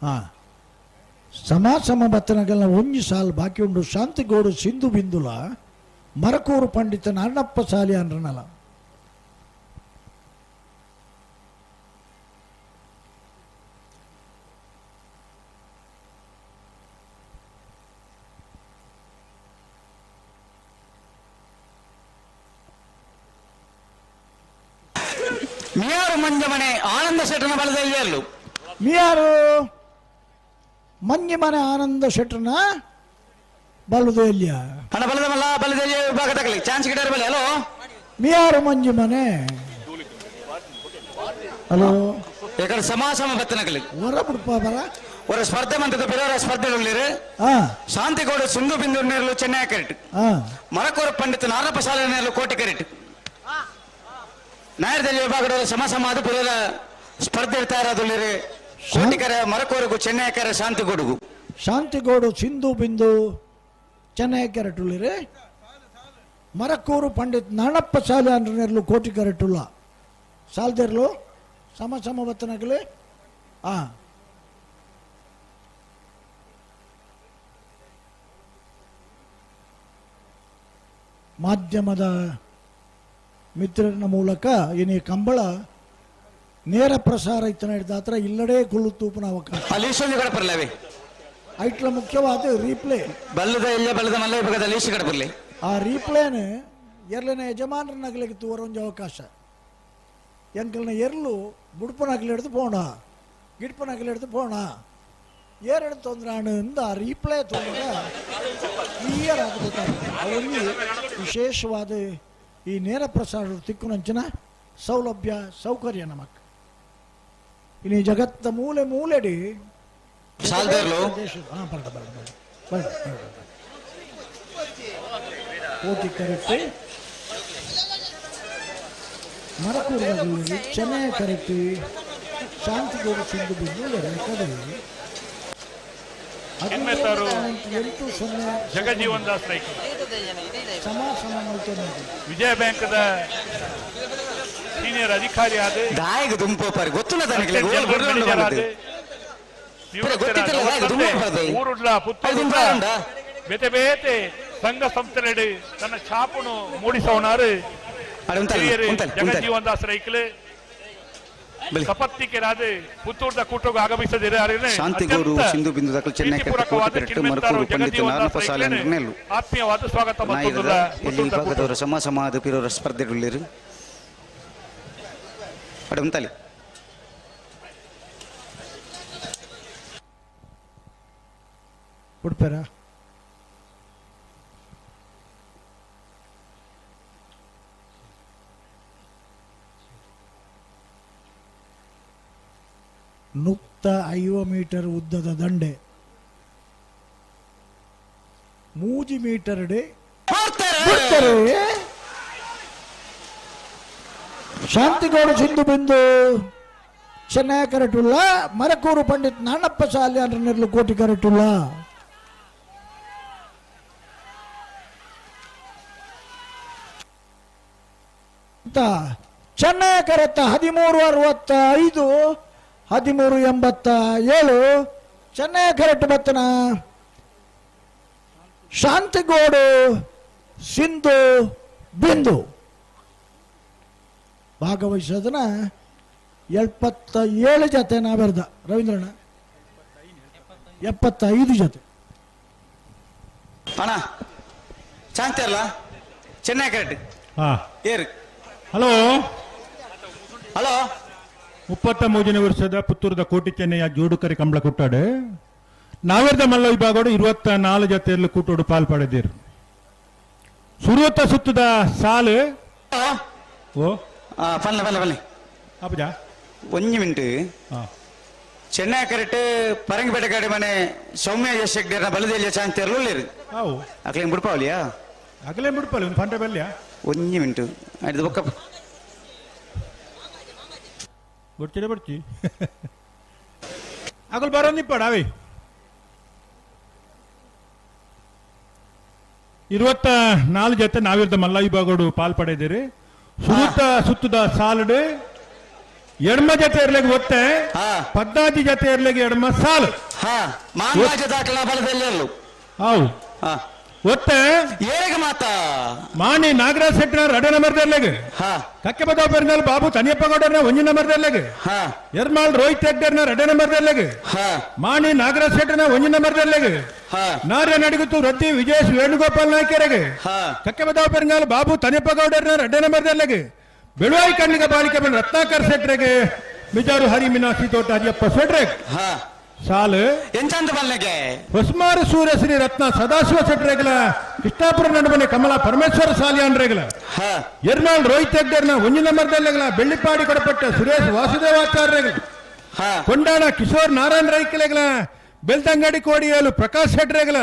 ಹಾ, ಸಮ ಸಮ ಬತ್ತನಗಲ್ಲ ಒಂಜಿ ಸಾಲು ಬಾಕಿ ಉಂಡು. ಶಾಂತಿಗೋಡು ಸಿಂಧು ಬಿಂದುಲ ಮರಕೂರು ಪಂಡಿತ ನಾರಣಪ್ಪ ಸಾಲಿ ಅನ್ರನಲ. ಮಿಯಾರು ಮಂಜಮನೆ ಆನಂದ ಶೆಟ್ಟನ ಬಲದಲ್ಲಿ ಅಲ್ಲು. ಮಿಯಾರು ಮಂಜಿಮನೆ ಆನಂದ ಶೆಟ್ಟನ ಬಲದೆಲ್ಲಿಯ ಹಣ ಬಲದ ಮಲ್ಲ ಬಲದೆಲ್ಲಿಯ ವಿಭಾಗ ತಗಲಿ ಚಾನ್ಸ್ ಗಿಡಾರ ಬಲೆ. ಹಲೋ, ಮಿಯಾರು ಮಂಜಿಮನೆ. ಹಲೋ, ಯಾಕಂದ್ರೆ ಸಮ ಸಮ ಬತ್ತನಗಲಿ ಹೊರ ಬಿಡ್ಪ ಬರ ಹೊರ ಸ್ಪರ್ಧೆ ಮಂತ್ರದ ಬೇರೆ ಸ್ಪರ್ಧೆ ಉಳ್ಳಿರು. ಶಾಂತಿಗೌಡ ಸಿಂಧು ಬಿಂದು ನೇರಲು ಚೆನ್ನೈ ಕರೆಟ್, ಮರಕೂರ ಪಂಡಿತ ನಾರಪ್ಪ ಶಾಲೆ ನೇರಲು ಕೋಟೆ ಕರೆಟ್. ನಾಯರದಲ್ಲಿ ವಿಭಾಗದ ಸಮ ಸಮ ಅದು ಬೇರೆ ಸ್ಪರ್ಧೆ ತಯಾರಾದುಳ್ಳಿರು ಕೋಟಿಕರೆ ಮರಕೋರಗು ಚೆನ್ನೈ ಕರೆ ಶಾಂತಿಗೌಡುಗು. ಶಾಂತಿಗೌಡು ಸಿಂಧು ಬಿಂದು ಚೆನ್ನೈ ಕೆರೆಟುಳ್ಳಿರಿ. ಮರಕೂರು ಪಂಡಿತ್ ನಾಣಪ್ಪ ಶಾಲೆ ಅಂದ್ರನೆರ್ಲು ಕೋಟಿ ಕರೆಟುಲ್ಲ ಸಾಲ್ದಿರ್ಲು ಸಮ ಸಮ ಬತ್ತನಗಲಿ. ಆ ಮಾಧ್ಯಮದ ಮಿತ್ರನ ಮೂಲಕ ಏನೇ ಕಂಬಳ ನೇರ ಪ್ರಸಾರ ಇತ್ತನ ಹಿಡಿದಾತ್ರ ಇಲ್ಲಡೇ ಕುಳ್ಳು ತೂಪನ ಅವಕಾಶ. ಐಟ್ಲ ಮುಖ್ಯವಾದ ರೀಪ್ಲೇ ಬಲ್ಲದ ಎಲ್ಲ ಬಲ್ಲದ ಮಲ್ಲ ವಿಭಾಗದಲ್ಲಿ ಈಶು ಕಡಪರ್ಲಿ. ಆ ರೀಪ್ಲೇನ್ ಎರ್ಲಿನ ಯಜಮಾನರನ್ನಾಗಲಿಕ್ಕೆ ತೂವರ ಒಂಜಿ ಅವಕಾಶ. ಎಂಕಲ್ನ ಎರ್ಲು ಬುಡ್ಪನಾಗಲಿ ಹಿಡಿದು ಪೋಣ, ಗಿಡ್ಪನಾಗಲಿ ಹಿಡಿದು ಪೋಣ, ಏರೆಡು ತೊಂದರೆ ಇಂದ ಆ ರೀಪ್ಲೇ ತೊಗೊಂಡ ಕ್ಲಿಯರ್ ಆಗಬೇಕಾಗ್ತದೆ. ಅವರಿಗೆ ವಿಶೇಷವಾದ ಈ ನೇರ ಪ್ರಸಾರ ತಿಕ್ಕುನಂಚಿನ ಸೌಲಭ್ಯ ಸೌಕರ್ಯ ನಮಕ್. ಇನ್ನು ಜಗತ್ತ ಮೂಲೆ ಮೂಲೆಡಿ ಹಾಂ ಬರಡ ಬರಡ ಬರಡ ಬರಡ ಕೋಟಿ ಕರೆಕ್ಟ್ ಮರಕೂರು ಚೆನ್ನೈ ಕರೆಕ್ಟ್ ಶಾಂತಿಗೌಡ ಸಿಂಧು ಬಿಂದು ಕದರಿ 8.0 ಜಗಜೀವನ್ ದಾಸ್ ರೈಕ್ ಸಮ ಸಮ ವಿಜಯ ಬ್ಯಾಂಕ್ದ ಸೀನಿಯರ್ ಅಧಿಕಾರಿ ಆದ ದಾಯಗ ದುಂಪೋಪಾರಿ ಗೊತ್ತಿಲ್ಲ ತನಗೆ ಊರುಡ್ಲ ಪುತ್ತೂರುಡ್ಲ ಬೇತೆ ಬೇತೆ ಸಂಘ ಸಂಸ್ಥೆಲೆಡ್ ತನ್ನ ಛಾಪುನು ಮೂಡಿಸವನಾರು ಜಗಜೀವನ್ ದಾಸ್ ರೈಕ್ಲು ಸಪತ್ತಿಕೆರಾದ ಪುತ್ತೂರ್ದ ಕೂಟಕ್ಕೆ ಆಗಮಿಸದಿರೆ ಶಾಂತಿಗೌಡು ಸಿಂಧು ಬಿಂದು ದಾಖಲು ಚೆನ್ನೈ ಮರಕೂರು ಪಂಡಿತ ನಾರಾಯಣಪ್ಪ ಸಾಲೆ ಆತ್ಮೀಯವಾದ ಸ್ವಾಗತ. ಇಲ್ಲಿ ವಿಭಾಗದವರ ಸಮ ಸಮಾದ ಪಿರೋರ ಸ್ಪರ್ಧೆಗಳಿರು ಅಡಂತಲಿ ಉಡ್ಪೇರ ನುಕ್ತ 5 ಮೀಟರ್ ಉದ್ದದ ದಂಡೆ 3 ಮೀಟರ್ ಬಿಡ್ತಾರೆ. ಶಾಂತಿಗೌಡ ಸಿಂಧು ಬಿಂದು ಚೆನ್ನೈ ಕರೆಟುಲ್ಲ ಮರಕೂರು ಪಂಡಿತ್ ನಾನಪ್ಪ ಸಾಲ್ಯಾನ್ ನೆರ್ಲು ಕೋಟಿ ಕರೆಟುಲ್ಲ. ಚೆನ್ನೈ ಕರೆತ್ತ 13.65 13.87 ಚೆನ್ನೈ ಕರೆಕ್ಟ್ ಬತ್ತನ ಶಾಂತಿಗೋಡು ಸಿಂಧು ಬಿಂದು ಭಾಗವಹಿಸೋದನ್ನ 77 ಜೊತೆ ನಾವೆರ್ದ ರವೀಂದ್ರಣ್ಣ 75 ಜೊತೆ ಅಣ್ಣ ಶಾಂತಿ ಅಲ್ಲ ಚೆನ್ನೈ ಕರೆಕ್ಟ್ ಏರು. ಹಲೋ ಹಲೋ 33ನೇ ವರ್ಷದ ಪುತ್ತೂರದ ಕೋಟಿ ಚೆನ್ನಯ್ಯ ಜೋಡುಕರಿ ಕಂಬಳ ಕೊಟ್ಟಾಡು ನಾವೆರ್ದ ಮಲ್ಲ ವಿಭಾಗಡು 24 ಜೊತೆಯಲ್ಲಿ ಕೂಟೋಡು ಪಾಲ್ ಪಡೆದಿರು. ಸುರುವತ್ತ ಸುತ್ತದ ಸಾಲು ಓ ಪಲ್ಲೆ ಪಲ್ಲೆ ಪಲ್ಲೆ ಅಪ್ಪಜ ಒಂಜಿ ಮಿನಿಟ್. ಚೆನ್ನೈ ಕರೆಕ್ಟ್ ಪರಂಗಿಪೇಟೆ ಕಡೆ ಮನೆ ಸೌಮ್ಯ ಶೆಡ್ಡಿಯರ್ನ ಬಲದೆಲ್ಲಿಯ ಚಾಂತಿಯರ್ಲು ಉಳ್ಳೇರು. ಅಕ್ಲೇನ್ ಬಿಡ್ಪಾವಲಿಯಾ? ಅಗಲೇನ್ ಬಿಡ್ಪಾವಲಿ ಒಂದು ಫಂಟ ಬಲ್ಯ ಒಂಜಿ ಮಿನಿಟ್ ಆಯ್ತು ಬೊಕ್ಕ ಬರ್ತೀರ ಬರ್ತಿ ಅಗಲ್ ಬರೋ ನಿಪ್ಪಾಡ ಅವೇ 24 ಜೊತೆ ನಾವಿರ್ದ ಮಲ್ಲ ವಿಭಾಗಡು ಪಾಲ್ ಪಡೆದಿರಿ. ಸುರುತ್ತ ಸುತ್ತದ ಸಾಲುಡು ಎಡಮ ಜೊತೆ ಇರ್ಲಿಗೆ ಒತ್ತೆ ಪದ್ದಾಜಿ ಜೊತೆ ಇರ್ಲಿಗೆ ಎಡಮ ಸಾಲು how ಒತ್ತೆ ಮಾತಾ ಮಾಣಿ ನಾಗರಾಜ್ ಶೆಟ್ಟರ್ ರಡ ನಂಬರ್ ದರ್ಲೆಗ್ ಕಕ್ಕೆ ಬದಾವ್ ಪೆರ್ನಾಲ್ ಬಾಬು ತನಿಯಪ್ಪ ಗೌಡರ್ನ ಒಂಜಿ ನಂಬರ್ ದರ್ಲೆಗ್ ಎರ್ಮಾಲ್ ರೋಹಿತ್ ಹೆಗ್ಡರ್ನ ರಡ ನಂಬರ್ ದರ್ಲೆಗ್ ಮಾಣಿ ನಾಗರಾಜ್ ಶೆಟ್ಟರ್ನ ಒಂಜಿ ನಂಬರ್ ದರ್ಲೆಗ್ ನಾರ್ಯ ನಡಿಗುತ್ತು ರದ್ದಿ ವಿಜಯೇಶ್ ವೇಣುಗೋಪಾಲ್ ನಾಯ್ಕರೆಗ್ ಕಕ್ಕೆ ಬದಾವ್ ಪೆರ್ನಾಲ್ ಬಾಬು ತನಿಯಪ್ಪ ಗೌಡರ್ನ ರಡ ನಂಬರ್ ದರ್ಲೆಗ್ ಬೆಳುವಾಯಿ ಕಣ್ಣಿಗೆ ಬಾಲಿಕೆ ಬಂದ ರತ್ನಾಕರ್ ಶೆಟ್ರೆಗ್ ಮಿಜಾರು ಹರಿ ಮೀನಾಕ್ಷಿ ತೋಟ ಹರಿಯಪ್ಪ ಶೆಟ್ರೆಗ್ ಸಾಲು ಎಂಚಂದ ಬಲ್ಲೆಗೆ ಹೊಸ್ಮಾರು ಸೂರ್ಯಶ್ರೀ ರತ್ನ ಸದಾಶಿವ ಶೆಟ್ರೆಗಲ ಕೃಷ್ಣಾಪುರ ನಡುವನೆ ಕಮಲಾ ಪರಮೇಶ್ವರ ಸಾಲಿಯಾನ್ರೆಗಲ ಎರ್ನಾಳ್ ರೋಹಿತ್ ಹೆಗ್ಡರ್ನ ಒಂಜಿ ನಂಬರ್ದಲ್ಲೆಗಲ ಬೆಳ್ಳಿಪಾಡಿ ಕೊಡಪಟ್ಟ ಸುರೇಶ್ ವಾಸುದೇವಾಚಾರ್ಯರೆಗಲ ಕೊಂಡಾಣ ಕಿಶೋರ್ ನಾರಾಯಣ ರೈಕಲೆಗಲ ಬೆಲ್ತಂಗಡಿ ಕೋಡಿಯಲು ಪ್ರಕಾಶ್ ಶೆಟ್ರೆಗಲ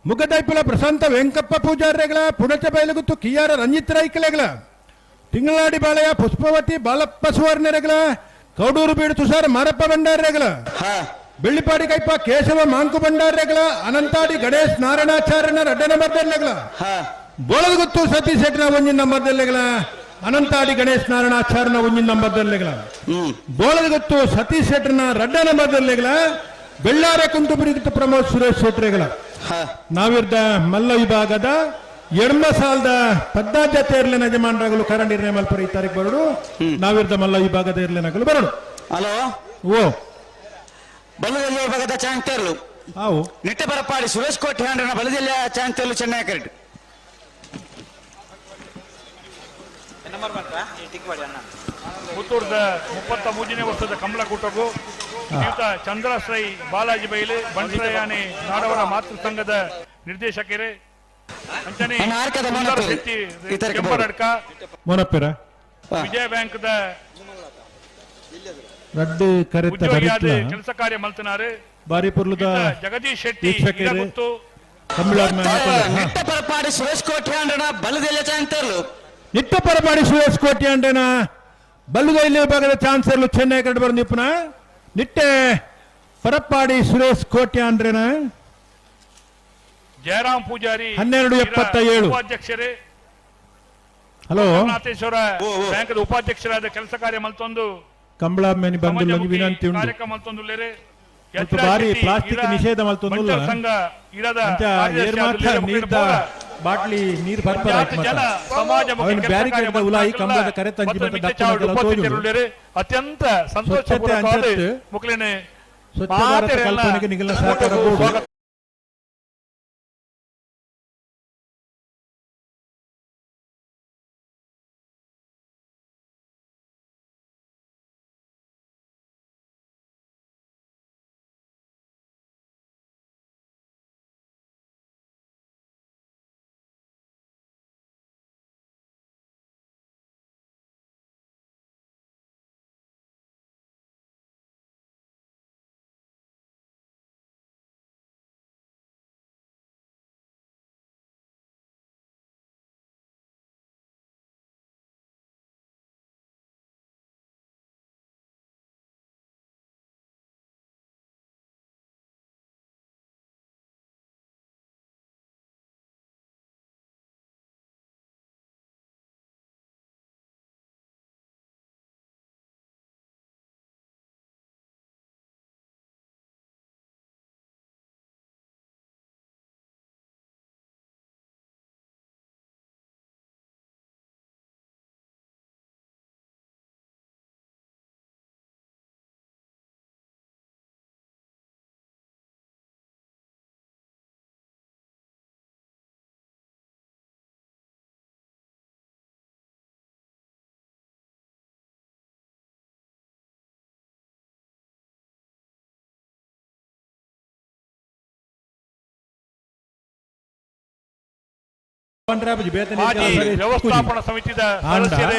ಮುಗದೈಪುಲ ಪ್ರಶಾಂತ ವೆಂಕಪ್ಪ ಪೂಜಾರ್ರೆಗಲ ಪುಣಚ ಬೈಲುಗುತ್ತು ಕಿಯಾರ ರಂಜಿತ್ ರೈಕಲೆಗಲ ತಿಂಗಳಾಡಿ ಬಾಳೆಯ ಪುಷ್ಪವತಿ ಬಾಲಪ್ಪ ಸುವರ್ಣರೆಗಲ ಕೌಡೂರು ಬೀಡು ತುಷಾರ್ ಮಾರಪ್ಪ ಭಂಡಾರ್ರೆಗಲ ಬೆಳ್ಳಿಪಾಡಿ ಕೈಪ ಕೇಶವ ಮಾಂಕು ಭಂಡಾರ್ರೆಗಲ ಅನಂತಾಡಿ ಗಣೇಶ್ ನಾರಾಯಣಾಚಾರ್ಯನ ರಡ್ಡ ನಂಬರ್ದಲ್ಲೆಗಲ ಬೋಳದಗುತ್ತು ಸತೀಶ್ ಶೆಟ್ಟನ ಒಂಜಿ ನಂಬರ್ದಲ್ಲೆಗಲ ಅನಂತಾಡಿ ಗಣೇಶ್ ನಾರಾಯಣಾಚಾರ್ಯನ ಒಂಜಿ ನಂಬರ್ದಲ್ಲೆಗಲ ಬೋಳದಗುತ್ತು ಸತೀಶ್ ಶೆಟ್ಟನ ರಡ್ಡ ನಂಬರ್ದಲ್ಲೆಗಲ ಬೆಳ್ಳಾರ ಕುಂಟುಬುರಿಗಿತ್ತು ಪ್ರಮೋದ್ ಸುರೇಶ್ ಶೆಟ್ರೆಗಲ ನಾವಿರ್ದ ಮಲ್ಲ ವಿಭಾಗದ ಎಡ್ಮ ಸಾಲದ ಪದ್ದಾಜತೆ ಇರ್ಲಿನ ಯಜಮಾನರಾಗಲು ಕರ ನಿರ್ಣಯ ಮಲ್ಪರ ಈ ತಾರೀಕು ಬರಡು. ನಾವಿರ್ದ ಮಲ್ಲ ವಿಭಾಗದ ಇರ್ಲಿನಗಲು ಬರಡು. ಹಲೋ ಓ ಬಲದಲ್ಲಿಯ ವಿಭಾಗದ ಚಾಂಕ್ತೇರ್ಲು ಅವು ನಿಟ್ಟೆ ಬರಪಾಡಿ ಸುರೇಶ್ ಕೋಟೆ ಹ್ಯಾಂಡ್ರನ ಬಲದಲ್ಲಿಯ ಚಾಂಕ್ತೇರ್ಲು ಚೆನ್ನೈ ಕರೆಕ್ಟ್. ಪುತ್ತೂರ್ದ 33ನೇ ವರ್ಷದ ಕಮಲಕೂಟಗೂ ಶ್ರೀಯುತ ಚಂದ್ರಶ್ರೈ ಬಾಲಾಜಿ ಬೈಲು ಬಂಟ್ರಯಾನಿ ನಾಡವರ ಮಾತೃ ಸಂಘದ ನಿರ್ದೇಶಕರೇ ಅಂಚನೆ ಶೆಟ್ಟಿ ಕೆಂಪರಡ್ಕ ವಿಜಯ ಬ್ಯಾಂಕ್ the ಕೆಲಸ ಕಾರ್ಯ ಮಲ್ತನಾರು ಬಾರಿ ಪೊರ್ಲುದ ಜಗದೀಶ್ ಶೆಟ್ಟಿ ನಿಟ್ಟ ಪರಪಾಡಿ ಸುರೇಶ್ ಕೋಟ್ಯಾಂಡನ ಬಲದೆಲ್ಲ ಚಾನ್ಸರ್ಲು. ನಿಟ್ಟ ಪರಪಾಡಿ ಸುರೇಶ್ ಕೋಟ್ಯಾಂಡನ ಬಲ್ಲುದೈಲಿ ವಿಭಾಗದ ಚಾನ್ಸರ್ಲು Chennai curd ಬಂದಿಪ್ಪನ Nitte ಪರಪಾಡಿ Suresh ಕೋಟ್ಯಾಂಡ್ರನ Jayaram Poojary 12:77 ಉಪಾಧ್ಯಕ್ಷರೇ. Hello ನಾಥೇಶ್ವರ bank ಉಪಾಧ್ಯಕ್ಷರಾದ ಕೆಲಸ ಕಾರ್ಯ ಮಲ್ತೊಂದು ಕಂಬಳ ಮೇನಿ ಬಂದು ವಿನಂತಿ ಉಂಟು. ಕಾರ್ಯಕ್ರಮ ಮಲ್ತೊಂದುಲ್ಲೇರೆ ಬಾರಿ ಪ್ಲಾಸ್ಟಿಕ್ ನಿಷೇಧ ಮಲ್ತೊಂದುಲ್ಲ ನೀರ್ದ ಬಾಟ್ಲಿ ನೀರು ಬರ್ಪರ ಬ್ಯಾರಿಕೇಡ್ ಉಲಾಯಿ ಕಂಬಳದ ಕರೆ ತಂಜಿ ಅತ್ಯಂತ ಸಂತೋಷ ಮುಕ್ಲೇನೆ ಸ್ವಚ್ಛ ಭಾರತ ಕಲ್ಪನೆಗೆ ನಿಗಲ ಸಹಕಾರ. ವ್ಯವಸ್ಥಾಪನಾ ಸಮಿತಿದ ಸದಸ್ಯರೇ,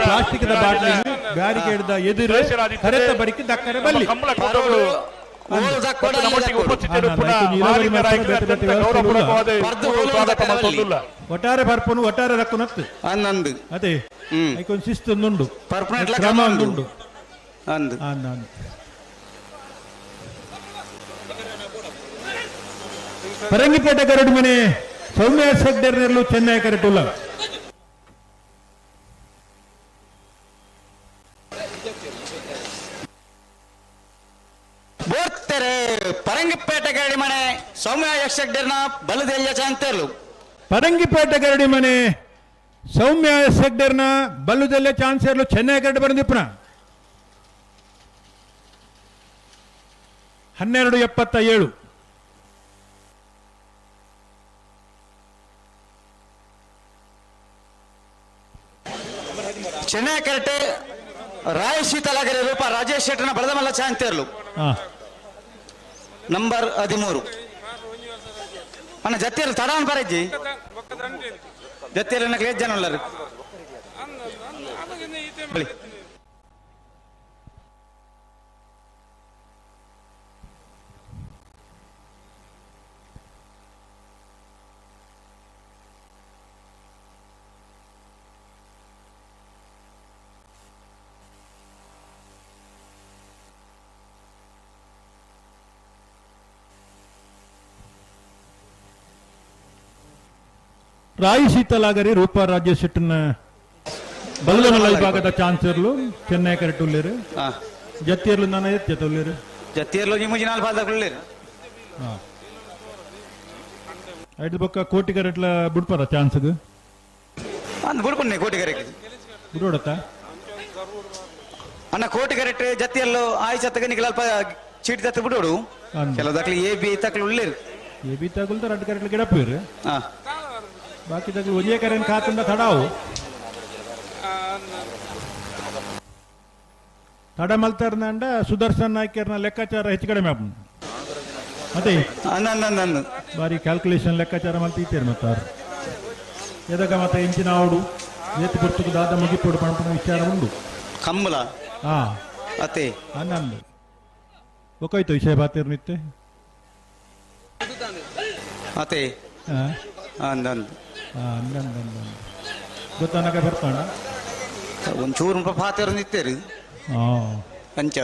ಪ್ಲಾಸ್ಟಿಕ್ ಬಾಟ್ಲಿ ಬ್ಯಾರಿಕೇಡ್ ಎದುರು ಕರೆತ ಬರಿಕೆ ದಕ್ಕರೆ ಬಲ್ಲಿ ಕಂಬಳ ಒಟ್ಟಾರೆ ಬರ್ಪನು ಒಟ್ಟಾರೆ ರಕ್ಕುನತ್ತು ಅದೇ ಐಕೊಂದು ಶಿಸ್ತೊಂದುಂಡು ಕ್ರಮ ಒಂದುಂಡು ಅಂದು ಪರಂಗಿಪೇಟೆ ಕರಡು ಮನೆ ಸೌಮ್ಯ ಸೆಗ್ಡರ್ನಲ್ಲೂ ಚೆನ್ನೈ ಕರಟುಲ್ಲ ಬೋರ್ತೆರೆ ಪರಂಗಿಪೇಟೆ ಗರಡಿ ಮನೆ ಸೌಮ್ಯ ಯಕ್ಷಡ್ಡರ್ನ ಬಲದೆಲ್ಲ ಚಾಂತೇರ್ಲು. ಪರಂಗಿಪೇಟೆ ಗರಡಿ ಮನೆ ಸೌಮ್ಯ ಸೆಗ್ಡರ್ನ ಬಲ್ಲುದೆಲ್ಲ ಚಾನ್ಸೇರ್ಲು ಚೆನ್ನೈ ಕರಡು ಬಂದಿಪ್ಪನ 12:77. ಚೆನ್ನೈ ಕರಟೆ ರಾಯ ಶೀತಲಾಗರಿ ರೂಪ ರಾಜೇಶ್ ಶೆಟ್ಟರ್ನ ಬಲದಮಲ್ಲ ಚಾಂತೇರ್ಲು ನಂಬರ್ 13. ಅಣ್ಣ ಜತ್ತಿಯಲ್ಲಿ ತಡಾನ್ ಬರಜ್ಜಿ ಜತ್ತಿಯಲ್ಲಿ ಎಷ್ಟು ಜನ ಉಳ್ಳರು ಬಳಿ. ರಾಯಿ ಶೀತಲಾಗರಿ ರೂಪಾ ರಾಜೇಶ್ ಶೆಟ್ಟರ್ನ ಬಲ್ಲಮಲ್ಲ ವಿಭಾಗದ ಚಾನ್ಸರ್ಲು ಚೆನ್ನೈ ಕರೆಟುಲ್ಲೇರು ಜತ್ತಿಯರ್ಲು ನಾನು ಎತ್ತುಲ್ಲೇರು ಜತ್ತಿಯರ್ಲು ನಿಮ್ಮ ಜಿನಾಲ್ ಬಾಲ್ದಕುಲ್ಲೇರು ಐದು ಬೊಕ್ಕ ಕೋಟಿ ಕರೆಟ್ಲ ಬಿಡ್ಪಾರ ಚಾನ್ಸ್ಗ್ ಅಂದ್ ಬಿಡ್ಕೊಂಡೆ ಕೋಟಿ ಕರೆಟ್ ಬಿಡೋಡತ್ತ ಅಣ್ಣ ಕೋಟಿ ಕರೆಟ್ ಜತ್ತಿಯಲ್ಲೂ ಆಯ್ ಸತ್ತಗ ನಿಖಿಲ ಅಲ್ಪ ಚೀಟಿ ತತ್ತು ಬಿಡೋಡು ಕೆಲವು ದಾಖಲೆ ಎ ಬಿ ತಕ್ಲು ಉಳ್ಳೇರು ಎ ಬಿ ತಗುಲ್ತ ರಡ್ಡು ಕರೆಟ್ಲ ಗಿಡಪ್ಪೇರು. ಬಾಕಿದಾಗ ಒಂಜೇ ಕರೆನ್ ಕಾತುಂಡ ತಡಾವು ತಡ ಮಲ್ತಾರ್ನಂಡ ಸುದರ್ಶನ್ ನಾಯ್ಕರ್ನ ಲೆಕ್ಕಾಚಾರ ಹೆಚ್ಚು ಕಡಿಮೆ ಆಪುಂಡು ಅದೇ ಬಾರಿ ಕ್ಯಾಲ್ಕುಲೇಷನ್ ಲೆಕ್ಕಾಚಾರ ಮಲ್ತೀತೇರು ಮತ್ತಾರು ಎದಗ ಮತ್ತೆ ಇಂಚಿನ ಆವಡು ಏತು ಪುರ್ತುಕು ದಾದ ಮುಗಿಪೋಡು ಪಣಪುನ ವಿಚಾರ ಉಂಡು ಕಮ್ಮಲ ಹಾ ಅತೆ ಅನ್ನಂದು ಒಕ್ಕಾಯ್ತು ವಿಷಯ ಬಾತೇರು ನಿತ್ತೆ ಅತೆ ಅಂದಂದು ಅಂದಂದು ಗೊತ್ತಾನಕ ಬರ್ತಾಣ ಒಂಚೂರು ಪಾತೇರು ನಿತ್ತೇರು ಅಂಚ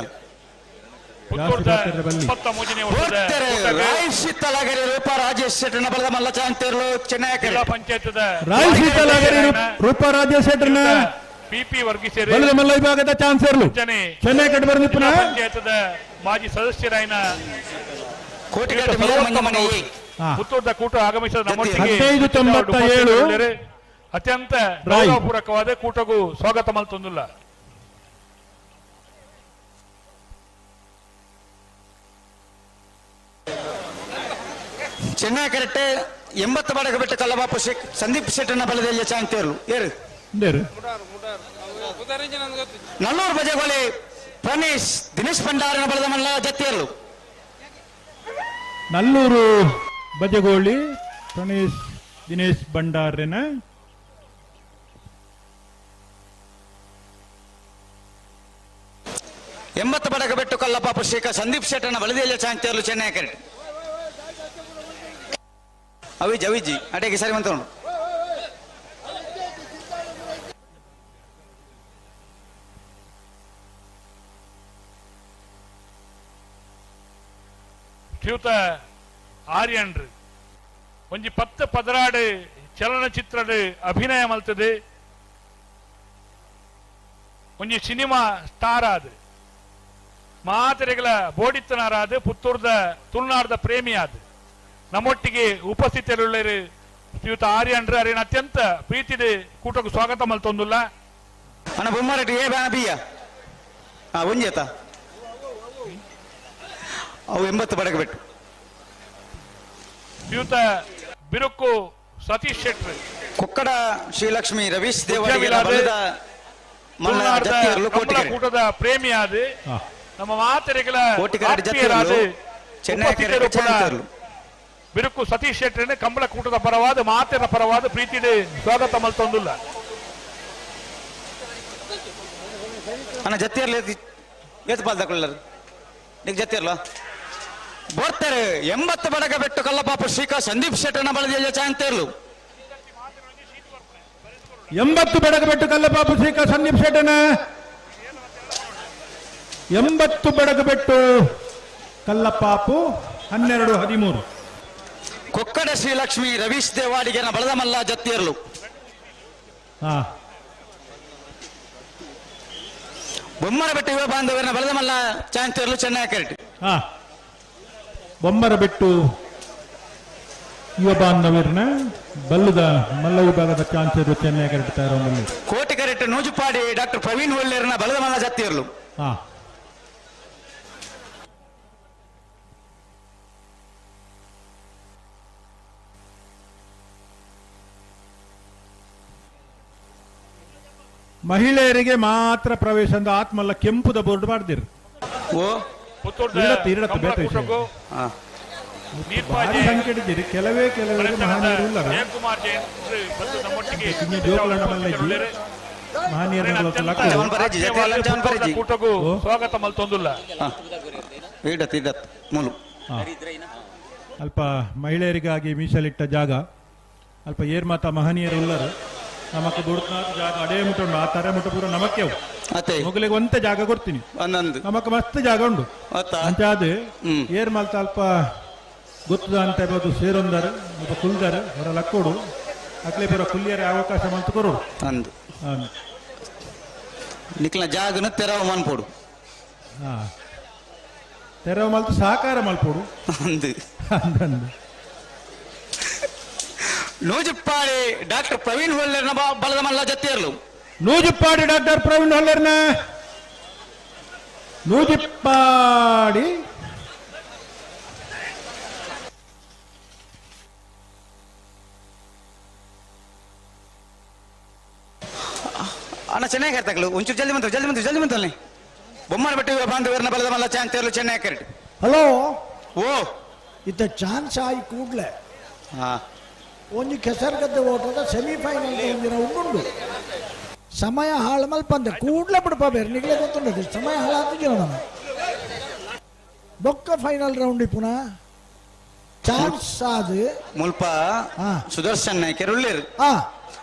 ರೂಪಾ ರಾಜೇಶ್ ಶೆಟ್ಟರ್ನ ಪಿಪಿ ವರ್ಗೀಸೇರಿ ಬಲದ ಮಲ್ಲ ವಿಭಾಗದ ಚಾನ್ಸರ್ಲು ಚೆನ್ನೈ ಕಟ್ ಬರ್ದು ಪುನಃ ಪಂಚಾಯತ್ದ ಮಾಜಿ ಸದಸ್ಯರಾಯಿನ ಪುತ್ತೂರ್ದ ಕೂಟ ಆಗಮಿಸಿದ ನಮ್ಮೊಟ್ಟಿಗೆ 1597 ಅತ್ಯಂತ ಗೌರವಪೂರ್ವಕವಾದ ಕೂಟಗೂ ಸ್ವಾಗತ ಮಲ್ತೊಂದುಲ್ಲ. ಚೆನ್ನೈ ಕರೆಕ್ಟ್ 80 ಬಡಗ ಬಿಟ್ಟು ಕಲ್ಲಬಾಪು ಶೇಖ್ ಸಂದೀಪ್ ಶೆಟ್ಟರ್ನ ಬಲದಲ್ಲಿ ಚಾಂತೇರ್ಲು ಏರು ನಲ್ಲೂರು ಬಜೆಗೋಳಿ ಪ್ರಣೀಶ್ ದಿನೇಶ್ ಭಂಡಾರನ ಬಲದ ಮಲ್ಲ ಜತ್ತೇರ್ಲು. ನಲ್ಲೂರು ಬಜಗೋಳಿ ಪ್ರಣೀಶ್ ದಿನೇಶ್ ಭಂಡಾರನ 80 ಬಡಗ ಬಿಟ್ಟು ಕಲ್ಲಪಾಪು ಶೇಖ ಸಂದೀಪ್ ಶೆಟ್ಟರ್ನ ಬಲದಲ್ಲಿ ಚಾಂತೇರ್ಲು ಚೆನ್ನೈ ಕರೆಕ್ಟ್. ಅವಿಜಿ ಅವಿಜಿ ಅಟೇಗೆ ಸರಿ ಮಂತೋಣ. ಶ್ರೀಯುತ ಆರ್ಯನ್ರು ಒಂಜಿ 10 ಪದರಾಡು ಚಲನಚಿತ್ರದ ಅಭಿನಯ ಮಲ್ತದೆ, ಒಂಜಿ ಸಿನಿಮಾ ಸ್ಟಾರ್ ಆದ ಮಾತೆರೆಗಳ ಬೋಡಿತ್ತನಾರಾದ ಪುತ್ತೂರ್ದ ತುಳುನಾಡ್ದ ಪ್ರೇಮಿ ಆದ ನಮ್ಮೊಟ್ಟಿಗೆ ಉಪಸ್ಥಿತರುಳ್ಳರು ಶ್ರೀಯುತ ಆರ್ಯನ್ರು ಅರಿಯನ ಅತ್ಯಂತ ಪ್ರೀತಿದ ಕೂಟಕ್ಕೆ ಸ್ವಾಗತ ಮಲ್ತೊಂದುಲ್ಲ. ಅಣ್ಣ ಬೊಮ್ಮರಟ್ಟಿ ಏ ಬ್ಯಾನ ಬಿಯ್ಯ ಒಂಜೇತ ಅವು 80 ಬಡಗ ಬಿಟ್ಟು. ಶ್ರೀಯುತ ಬಿರುಕು ಸತೀಶ್ ಶೆಟ್ಟಿ ಕೊಕ್ಕಡ ಶ್ರೀಲಕ್ಷ್ಮಿ ರವೀಶ್ ಕೂಟದ ಪ್ರೇಮಿಯಾದ ನಮ್ಮ ಮಾತೆರೆಗಳ ಬಿರುಕು ಸತೀಶ್ ಶೆಟ್ಟಿ ಕಂಬಳ ಕೂಟದ ಪರವಾದ ಮಾತೆರ ಪರವಾದ ಪ್ರೀತಿಡೆ ಸ್ವಾಗತ ಮಲ್ತೊಂದುಲ್ಲ. ಅಣ್ಣ ಜತ್ತಿಯರ್ಲಿ ಏತು ಪಾಲ್ದಾಕೊಳ್ಳರು ನಿಗ್ ಜತ್ತಿಯರ್ಲ ಬರ್ತಾರೆ 80 ಬಡಗ ಬೆಟ್ಟು ಕಲ್ಲಪಾಪು ಶ್ರೀಕಾ ಸಂದೀಪ್ ಶೆಟ್ಟರ್ನ ಬಲದಲ್ಲಿ ಚಾಂತೇರ್ಲು. 80 ಬಡಗ ಬೆಟ್ಟು ಕಲ್ಲಪಾಪು ಶ್ರೀಕಾ ಸಂದೀಪ್ ಶೆಟ್ಟರ್ನ 80 ಬಡಗ ಬೆಟ್ಟು ಕಲ್ಲಪಾಪು 12 13. ಕೊಕ್ಕಡ ಶ್ರೀಲಕ್ಷ್ಮಿ ರವೀಶ್ ದೇವಾಡಿಗೆನ ಬಳದ ಮಲ್ಲ ಜತ್ತಿಯರ್ಲು. ಬೊಮ್ಮರ ಬೆಟ್ಟು ಯುವ ಬಾಂಧವರನ್ನ ಬಳದ ಮಲ್ಲ ಚಾಂತೇರ್ಲು ಚೆನ್ನೈ ಕರೆಕ್ಟ್. ಬೊಮ್ಮರ ಬೆಟ್ಟು ಯುವ ಬಾಂಧವರನ್ನ ಬಲ್ಲದ ಮಲ್ಲ ವಿಭಾಗದ ಚಾನ್ಸೇರ್ಲು ಚೆನ್ನೈ ಕರೆಕ್ಟ್ ತಯಾರು. ಕೋಟಿ ಕರೆಕ್ಟ್ ನೂಜುಪಾಡಿ ಡಾಕ್ಟರ್ ಪ್ರವೀಣ್ ಒಳ್ಳೇರ್ನ ಬಳದ ಮಲ್ಲ ಜತ್ತಿಯರ್ಲು. ಮಹಿಳೆಯರಿಗೆ ಮಾತ್ರ ಪ್ರವೇಶ ಅಂತ ಆತ್ಮಲ್ಲ ಕೆಂಪುದ ಬೋರ್ಡ್ ಮಾಡ್ದಿರು. ಕೆಲವೇ ಕೆಲವರಿಗೆ ಮಹನೀಯರು ಇಲ್ಲ. ಸ್ವಾಗತ ಮಲ್ತೊಂದುಲ್ಲ. ಅಲ್ಪ ಮಹಿಳೆಯರಿಗಾಗಿ ಮೀಸಲಿಟ್ಟ ಜಾಗ ಅಲ್ಪ ಏರ್ಮಾತ ಮಹನೀಯರು ಇಲ್ಲರು. ನಮಕ್ ದುಡ್ನಾಥ ಜಾಗ ಅಡೇ ಮುಟ್ಟ ಉಂಟು, ಆ ತರ ಮುಟ್ಟ ಪೂರ ನಮಕ್ಕೆ ಮೊಗಲಿಗೆ ಒಂತ ಜಾಗ ಕೊಡ್ತೀನಿ, ನಮಕ್ ಮಸ್ತ್ ಜಾಗ ಉಂಟು. ಅಂಚಾದ ಏರ್ ಮಲ್ತ ಅಲ್ಪ ಗೊತ್ತದ ಅಂತ ಇರ್ಬೋದು ಸೇರೊಂದಾರು ಅಲ್ಪ ಕುಲ್ದಾರು ಹೊರ ಲಕ್ಕೋಡು ಅಕ್ಲೆ ಪೂರ ಕುಲ್ಲಿಯರೆ ಅವಕಾಶ ಮಂತ ಕೊರೋಡು ಅಂದು ನಿಕ್ಲ ಜಾಗನ ತೆರವು ಮನ್ಪೋಡು. ಹಾ ತೆರವು ಮಲ್ತು ಸಹಕಾರ ಮಲ್ಪೋಡು ಅಂದು ಅಂದಂದು. ನೂಜುಪ್ಪಾಡಿ ಡಾಕ್ಟರ್ ಪ್ರವೀಣ್ ಹೊಲ್ಲೇರ್ನ ಬಲದ ಮಲ್ಲ ಜತ್ತಿಯರ್ಲು. ನೂಜುಪ್ಪಾಡಿ ಡಾಕ್ಟರ್ ಪ್ರವೀಣ್ ಹೊಲ್ಲೇರ್ನ ನೂಜಿಪ್ಪಾಡಿ ಅಣ್ಣ ಚೆನ್ನಾಗಿ ಕರ್ತಾಗಲು ಒಂಚೂರು ಜಲ್ದಿ ಬಂತು ಜಲ್ದಿ ಬಂತು ಜಲ್ದಿ ಬಂತು ಅಲ್ಲಿ ಬೊಮ್ಮನ ಬಿಟ್ಟು ಬಾಂಧವರನ್ನ ಬಲದ ಮಲ್ಲ ಚಾನ್ಸ್ ತೇರ್ಲು ಚೆನ್ನೈ ಕರೆಕ್ಟ್. ಹಲೋ ಓ ಇತ್ತ ಚಾನ್ಸ್ ಆಯಿ ಕೂಡ್ಲೆ ಹಾ ಒಂಜಿ ಕೆಸರುಗದ್ದೆ ಓಟದ ಸೆಮಿಫೈನಲ್ ಒಂಜಿ ರೌಂಡ್ ಉಂಡು. ಸಮಯ ಹಾಳು ಮಲ್ಪಂದೆ ಕೂಡ್ಲೆ ಬಿಡಪ ಬೇರೆ ನಿಗಲೇ ಗೊತ್ತುಂಟು ಸಮಯ ಹಾಳಾಗ್ತಿದ್ದೀರ ನಾನು ಬೊಕ್ಕ ಫೈನಲ್ ರೌಂಡ್ ಪುನಃ ಚಾನ್ಸ್ ಆದು ಮುಲ್ಪ ಸುದರ್ಶನ್ ನಾಯ್ಕರ್ ಉಳ್ಳೇರು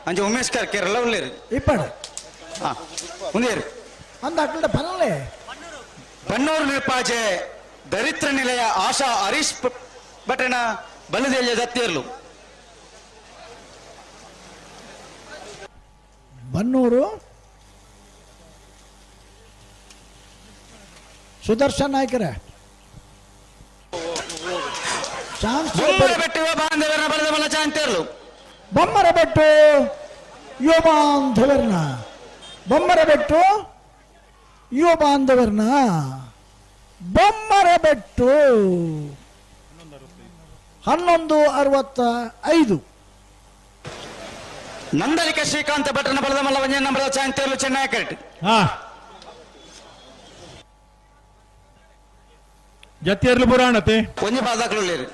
ಅಂಚೆ ಉಮೇಶ್ ಕರ್ ಕೇರಳ ಉಳ್ಳೇರು ಇಪ್ಪಡು ಹಾ ಉಂದೇರು ಅಂದ ಅಕ್ಕಡ ಪನಲ್ಲೇ ಬನ್ನೂರು ನಿಲ್ಪಾಜೆ ದರಿದ್ರ ನಿಲಯ ಆಶಾ ಹರೀಶ್ ಭಟ್ರನ ಬಲದೆಲ್ಲ ದತ್ತಿರ್ಲು. ಬನ್ನೂರು ಸುದರ್ಶನ್ ನಾಯ್ಕರೇ ಬೊಮ್ಮರ ಬೆಟ್ಟು ಯುವ ಬಾಂಧವರ್ನ ಬೊಮ್ಮರ ಬೆಟ್ಟು ಯುವ ಬಾಂಧವರ್ನ ಬೊಮ್ಮರ ಬೆಟ್ಟು 11:65. ನಂದಲಿಕ ಶ್ರೀಕಾಂತ ಭಟ್ರನ ಬಲದ ಮಲ್ಲ ಒಂಜೆ ನಂಬರದ ಚಾಂತೇರ್ಲು ಚೆನ್ನೈ ಕರೆಕ್ಟ್. ಜತ್ತಿಯರ್ಲು ಪುರಾಣತೆ ಒಂಜಿ ಬಾದಾಕಲು ಉಳ್ಳೇರು.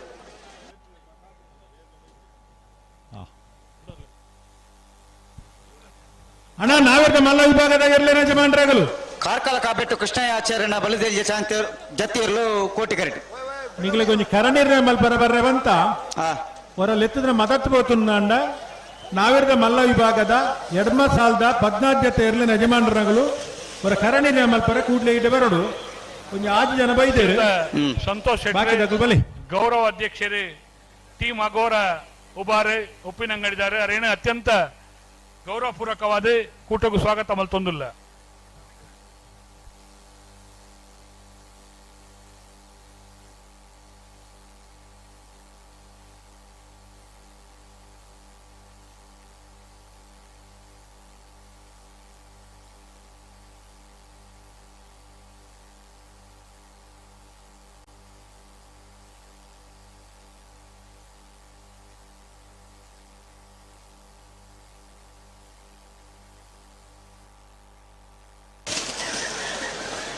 ಅಣ್ಣ ನಾವೆರ್ದ ಮಲ್ಲ ವಿಭಾಗದಾಗ ಇರ್ಲೇನ ಯಜಮಾನ್ರಾಗಲು ಕಾರ್ಕಳ ಕಾಬೆಟ್ಟು ಕೃಷ್ಣಯ್ಯ ಆಚಾರ್ಯನ ಬಲದೇಜ ಚಾಂತೇರ್ ಜತ್ತಿಯರ್ಲು ಕೋಟಿ ಕರೆಕ್ಟ್. ನಿಗಲಿಗೆ ಒಂಜಿ ಕರನೀರ್ನ ಮಲ್ಪರ ಬರ್ರೆ ಬಂತ ಹೊರ ಲೆತ್ತಿದ್ರೆ ಮದತ್ ಪೋತುಂಡ. ನಾವಿರ್ದ ಮಲ್ಲ ವಿಭಾಗದ ಎಡ್ಮ ಸಾಲದ ಪದ್ನಾದ್ಯತೆ ಇರ್ಲಿನ ಯಜಮಾನರಗಳು ಹೊರ ಕರನೀರ್ನ ಮಲ್ಪರ ಕೂಡ್ಲೆ ಇಟ್ಟೆ ಬರೋಡು ಒಂಜಿ ಆಜು ಜನ ಬೈದೇರು. ಸಂತೋಷ್ ಬಲಿ ಗೌರವ ಅಧ್ಯಕ್ಷರೇ ಟೀಮ್ ಅಗೋರ ಉಬಾರೆ ಉಪ್ಪಿನಂಗಡಿದ್ದಾರೆ ಅರೇಣ ಅತ್ಯಂತ ಗೌರವಪೂರ್ವಕವಾದ ಕೂಟಕ್ಕೂ ಸ್ವಾಗತ ಮಲ್ತೊಂದಿಲ್ಲ.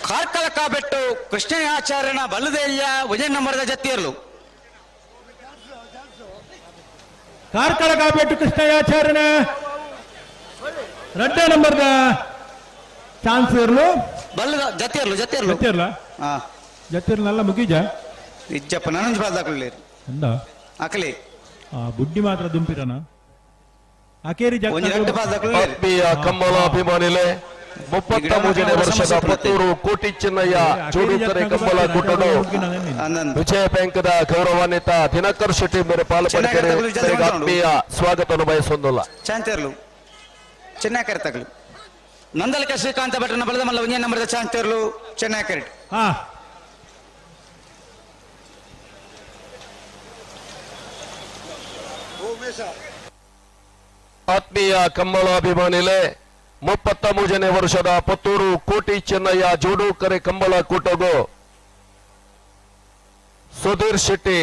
ಕಾರ್ಕಳ ಕಾಬೆಟ್ಟು ಕೃಷ್ಣಯಾಚಾರ್ಯನ ಬಲ್ಲದೆಲ್ಲ ವಿಜಯ ನಂಬರದ ಜತ್ತಿಯರ್ಲು. ಕಾರ್ಕಳ ಕಾಬೆಟ್ಟು ಕೃಷ್ಣಯಾಚಾರ್ಯನ ರಡ್ಡ ನಂಬರ್ದ ಚಾನ್ಸ್ ಇರ್ಲು ಬಲ್ಲದ ಜತ್ತಿಯರ್ಲು ಜತ್ತಿಯರ್ಲು ಜತ್ತಿಯರ್ಲ ಜತ್ತಿಯರ್ಲು ನಲ್ಲ ಮುಗೀಜ ಇಜ್ಜಪ್ಪ ನನಂಜ್ ಬಾಲ್ದಾಕುಳ್ಳೇರು ಅಂದ ಅಕಲಿ ಬುಡ್ಡಿ ಮಾತ್ರ ದುಂಪಿರನ ಅಕೇರಿ ಆತ್ಮೀಯ ಕಮ್ಮಲಾಭಿಮಾನಿಲೆ 33ನೇ ವರ್ಷದ ಪತ್ತೂರು ಕೋಟಿ ಚೆನ್ನಯ್ಯ ಚೂಡುಕರೆ ಕಂಬಳ ಕೂಟನು ವಿಜಯ ಬ್ಯಾಂಕ್ದ ಗೌರವಾನ್ವಿತ ದಿನಕರ್ ಶೆಟ್ಟಿ ಮೇರೆ ಪಾಲು ಪಡೆದರೆ ಆತ್ಮೀಯ ಸ್ವಾಗತವನ್ನು ಬಯಸೊಂದಿಲ್ಲ. ಚಾಂತೇರ್ಲು ಚೆನ್ನೈ ಕರೆತಗಳು ನಂದಲಿಕ ಶ್ರೀಕಾಂತ ಭಟ್ರನ ಬಲದ ಮಲ್ಲ ಒಂದೇ ನಂಬರದ ಚಾಂತೇರ್ಲು ಚೆನ್ನೈ ಕರೆಟ್. ಆತ್ಮೀಯ ಕಮ್ಮಲಾಭಿಮಾನಿಲೆ 33ನೇ ವರ್ಷದ ಪತ್ತೂರು ಕೋಟಿ ಚೆನ್ನಯ್ಯ ಜೋಡುಕರೆ ಕಂಬಳ ಕೂಟಗೂ ಸುಧೀರ್ ಶೆಟ್ಟಿ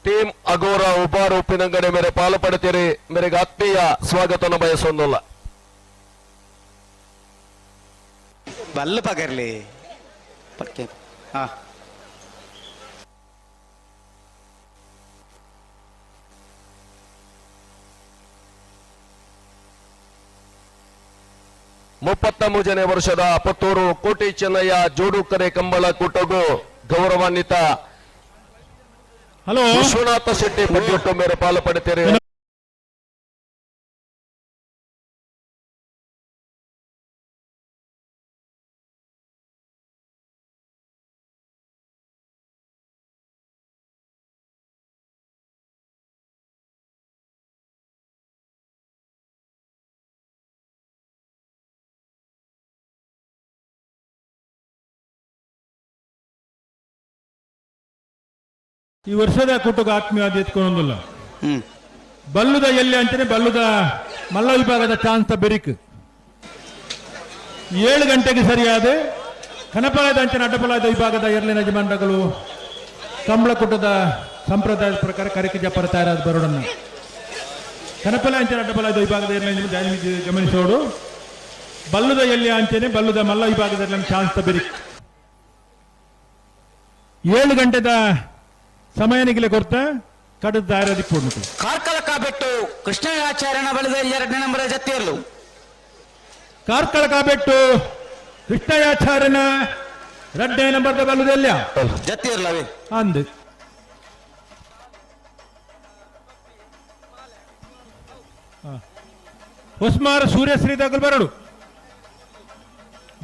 ಟೀಮ್ ಅಗೋರ ಉಬಾರು ಉಪ್ಪಿನಂಗಡಿ ಮೇರೆ ಪಾಲು ಪಡೆತೀರಿ ಮೇರೆಗೆ ಆತ್ಮೀಯ ಸ್ವಾಗತವನ್ನು ಬಯಸೊಂದಿಲ್ಲ. ಬಲ್ಲ ಪಗರ್ಲಿ ಹಾ 33ನೇ ವರ್ಷದ ಪತ್ತೂರು ಕೋಟಿ ಚೆನ್ನಯ್ಯ ಜೋಡುಕರೆ ಕಂಬಳ ಕೂಟಗೂ ಗೌರವಾನ್ವಿತ ವಿಶ್ವನಾಥ ಶೆಟ್ಟಿ ಪಡ್ಯೊಟ್ಟು ಮೇರೆ ಪಾಲು ಪಡೆತೀರಿ. ಈ ವರ್ಷದ ಕೂಟಕ್ಕೆ ಆತ್ಮೀಯವಾದ ಎತ್ಕೊಂಡೊಂದಿಲ್ಲ. ಬಲ್ಲುದ ಎಲ್ಲಿ ಅಂತಾನೆ ಬಲ್ಲುದ ಮಲ್ಲ ವಿಭಾಗದ ಚಾನ್ಸ್ ಬೆರಿಕ್ 7 ಗಂಟೆಗೆ ಸರಿಯಾದ ಕನಪಾಯದ ಅಂಚಿನ ಅಡ್ಡಪಲಾಯದ ವಿಭಾಗದ ಎರಲಿನ ಯಜಮಾನಗಳು ಕಂಬಳಕೂಟದ ಸಂಪ್ರದಾಯದ ಪ್ರಕಾರ ಕರಿಕೆ ಜಪ್ಪರ ತಯಾರಾದ ಬರೋಡನ್ನು ಕನಪಲ ಅಂಚನೆ ಅಡ್ಡಬಲ ವಿಭಾಗದ ಗಮನಿಸೋಡು. ಬಲ್ಲುದ ಎಲ್ಲಿ ಅಂಚನೆ ಬಲ್ಲುದ ಮಲ್ಲ ವಿಭಾಗದ ಚಾನ್ಸ್ ತಬಿರಿ. 7 ಗಂಟೆದ ಸಮಯನಿಗೆ ಕೊರ್ತ ಕಡದ ದಾಯರದಿ ಪೂರ್ಣ. ಕಾರ್ಕಳ ಕಾಬೆಟ್ಟು ಕೃಷ್ಣಾಚಾರ್ಯನ ಬಲದ 2ನೇ ನಂಬರ್ ಜತ್ತಿಯರ್ಲು. ಕಾರ್ಕಳ ಕಾಬೆಟ್ಟು ಕೃಷ್ಣಯಾಚಾರ್ಯನ 2ನೇ ನಂಬರ್ ಬಲ್ಲುದೆಲ್ಲ ಜತ್ತಿಯರ್ಲವೇ ಅಂದು. ಹೊಸ್ಮಾರ ಸೂರ್ಯಶ್ರೀ ದಾಖಲು ಬರಡು.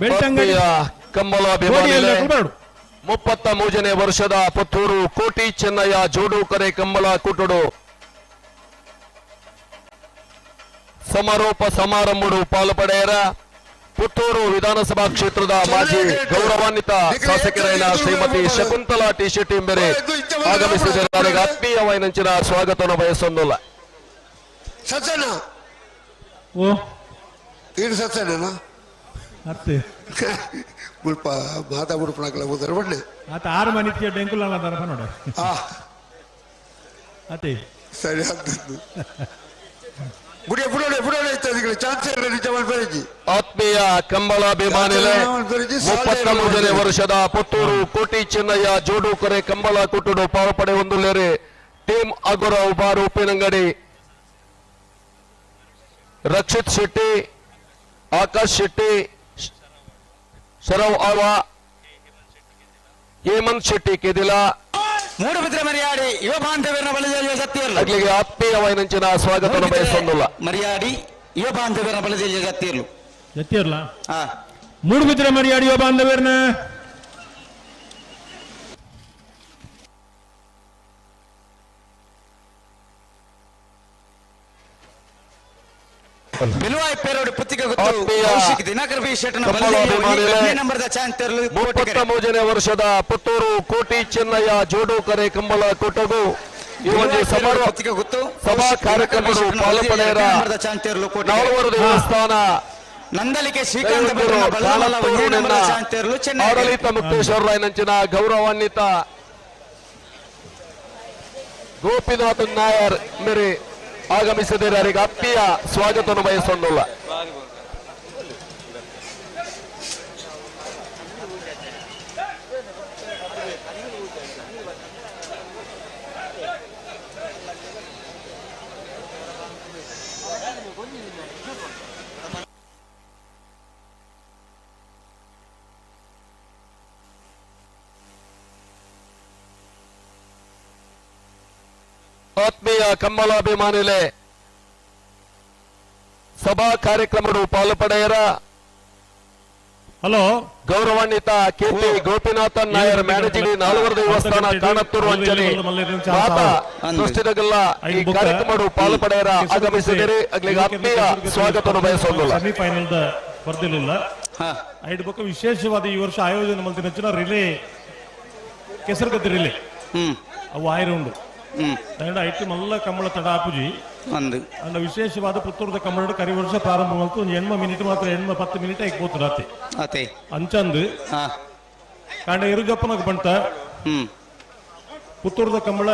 ಬೆಳ್ತಂಗಡಿ ಕಂಬಳಾಭಿಮಾನಿಗಳೇ, 33ನೇ ವರ್ಷದ ಪುತ್ತೂರು ಕೋಟಿ ಚೆನ್ನಯ್ಯ ಜೋಡುಕರೆ ಕಂಬಳ ಕೂಟಡು ಸಮಾರೋಪ ಸಮಾರಂಭಡು ಪಾಲು ಪಡೆಯರ ಪುತ್ತೂರು ವಿಧಾನಸಭಾ ಕ್ಷೇತ್ರದ ಮಾಜಿ ಗೌರವಾನ್ವಿತ ಶಾಸಕರಾದ ಶ್ರೀಮತಿ ಶಕುಂತಲಾ ಟಿ ಶೆಟ್ಟಿ ಎಂಬರೆ ಆಗಮಿಸಿದ್ದಾರೆ. ಆತ್ಮೀಯವಾಯಿನಂಚಿನ ಸ್ವಾಗತವನ್ನು ಬಯಸೊಂದಿಲ್ಲ. ಸತ್ಯನ ಓ ಏನು ಸತ್ಯನ ಅತ್ತೆ ಮುಲ್ಪ ಮಾತಾ ಬುಡುಪಣಕಲ ಹೋದರೆ ಬಣ್ಣೆ ಆತ 6 ಮನಿತಿಯ ಡೆಂಕುಲ ದರಪ ನೋಡ ಅತ್ತೆ ಸರಿ ಆಗ್ತದೆ. ಬುಡಿಯ ಬುಡೋಡೆ ಬುಡೋಡೆ ಇತ್ಯಾದಿಗಳು ಚಾನ್ಸ್ ನಿಜ ಮಲ್ಪೆರಜಿ. ಆತ್ಮೀಯ ಕಂಬಳಾಭಿಮಾನಿಗಳೇ, 33ನೇ ವರ್ಷದ ಪುತ್ತೂರು ಕೋಟಿ ಚೆನ್ನಯ್ಯ ಜೋಡುಕೊರೆ ಕಂಬಳ ಕೂಟಡು ಪಾಲ್ಪಡೆ ಹೊಂದುಲ್ಲೇರಿ ಟೀಮ್ ಅಗುರ ಉಬಾರು ಉಪ್ಪಿನಂಗಡಿ ರಕ್ಷಿತ್ ಶೆಟ್ಟಿ, ಆಕಾಶ್ ಶೆಟ್ಟಿ, ಶರವ್ ಆವಾ, ಹೇಮಂತ್ ಶೆಟ್ಟಿ ಕೆದಿಲ, ಮೂಡುಬಿದ್ರೆ ಮರ್ಯಾಡಿ ಯುವ ಬಾಂಧವ್ಯರ ಬಲದಲ್ಲಿ ಸತ್ತಿಯಲ್ಲ. ಅಲ್ಲಿಗೆ ಆತ್ಮೀಯವಾಯಿನಂಚಿನ ಸ್ವಾಗತವನ್ನು ಬಯಸೊಂದಿಲ್ಲ. ಮರ್ಯಾಡಿ ಯುವ ಬಾಂಧವ್ಯರ ಬಲದಲ್ಲಿ ಸತ್ತಿಯರ್ಲು ಸತ್ತಿಯರ್ಲ ಮೂಡುಬಿದ್ರೆ ಮರ್ಯಾಡಿ ಯುವ ಬಾಂಧವ್ಯರನ್ನ ಬಿಲುವಾಯ್ ಪೇರೋಡು ಪುತ್ತಿಗೆ ಗೊತ್ತು ದಿನಕರ್ ಬಿ ಶೆಟ್ಟನ ನಂಬರ್ದ ಚಾನ್ಸ್ ತೆರಲು. 33ನೇ ವರ್ಷದ ಪುತ್ತೂರು ಕೋಟಿ ಚೆನ್ನಯ್ಯ ಜೋಡುಕರೆ ಕಂಬಳ ಕೂಟಗೂ ಈ ಒಂದು ಸಮಾರೋಹ ಸಭಾ ಕಾರ್ಯಕ್ರಮಗಳು ಪಾಲು ಪಡೆಯರ ನಾಲ್ವರು ದೇವಸ್ಥಾನ ನಂದಲಿಕೆ ಶ್ರೀಕಾಂತ ಆಡಳಿತ ಮುಕ್ತೇಶ್ವರ ರಾಯನಂಚಿನ ಗೌರವಾನ್ವಿತ ಗೋಪಿನಾಥ್ ನಾಯರ್ ಮೇರೆ ಆಗಮಿಸಿದರೆ ಅವರಿಗೆ ಆತ್ಮೀಯ ಸ್ವಾಗತವನ್ನು ಬಯಸೊಂದಿಲ್ಲ. ಆತ್ಮೀಯ ಕಮ್ಮಲಾಭಿಮಾನಿಲೆ ಸಭಾ ಕಾರ್ಯಕ್ರಮಗಳು ಪಾಲು ಪಡೆಯರ ಹಲೋ ಗೌರವಾನ್ವಿತ ಕೆಪಿ ಗೋಪಿನಾಥನ್ ನಾಯರ್ ಮ್ಯಾನೇಜಿಂಗ್ ನಾಲ್ವರು ದೇವಸ್ಥಾನ ಕಾಣತ್ತೂರು ಅಂಚನೆ ಮಾತಾ ಸೃಷ್ಟಿದಾಗಲ್ಲ ಈ ಕಾರ್ಯಕ್ರಮಗಳು ಪಾಲು ಪಡೆಯರ ಆಗಮಿಸಿದರೆ ಅಲ್ಲಿಗೆ ಆತ್ಮೀಯ ಸ್ವಾಗತವನ್ನು ಬಯಸೋದಿಲ್ಲ. ಸೆಮಿಫೈನಲ್ ಬರ್ದಿಲ್ಲ ಐದು ಬೊಕ್ಕ ವಿಶೇಷವಾದ ಈ ವರ್ಷ ಆಯೋಜನೆ ಮಲ್ತಿನ ರಿಲೇ ಕೆಸರುಗದ್ದೆ ರಿಲೇ ಅವು ಆಯ್ರೌಂಡ್ ಐಟು ಮಲ್ಲ ಕಂಬಳ ತಡ ಆಪುಜಿ ಅಂಡ ವಿಶೇಷವಾದ ಪುತ್ತೂರದ ಕಂಬಳ ಕರಿ ವರ್ಷ ಪ್ರಾರಂಭ ಮಾಡ್ತು ಒಂದು 8 ಮಿನಿಟ್ ಮಾತ್ರ 8 10 ಮಿನಿಟ್ ಆಗಿ ಪೋತು ರಾತ್ರಿ ಅಂಚಂದು ಕಾಂಡ ಇರುಜಪ್ಪನಗ ಬಂಟ ಪುತ್ತೂರದ ಕಂಬಳ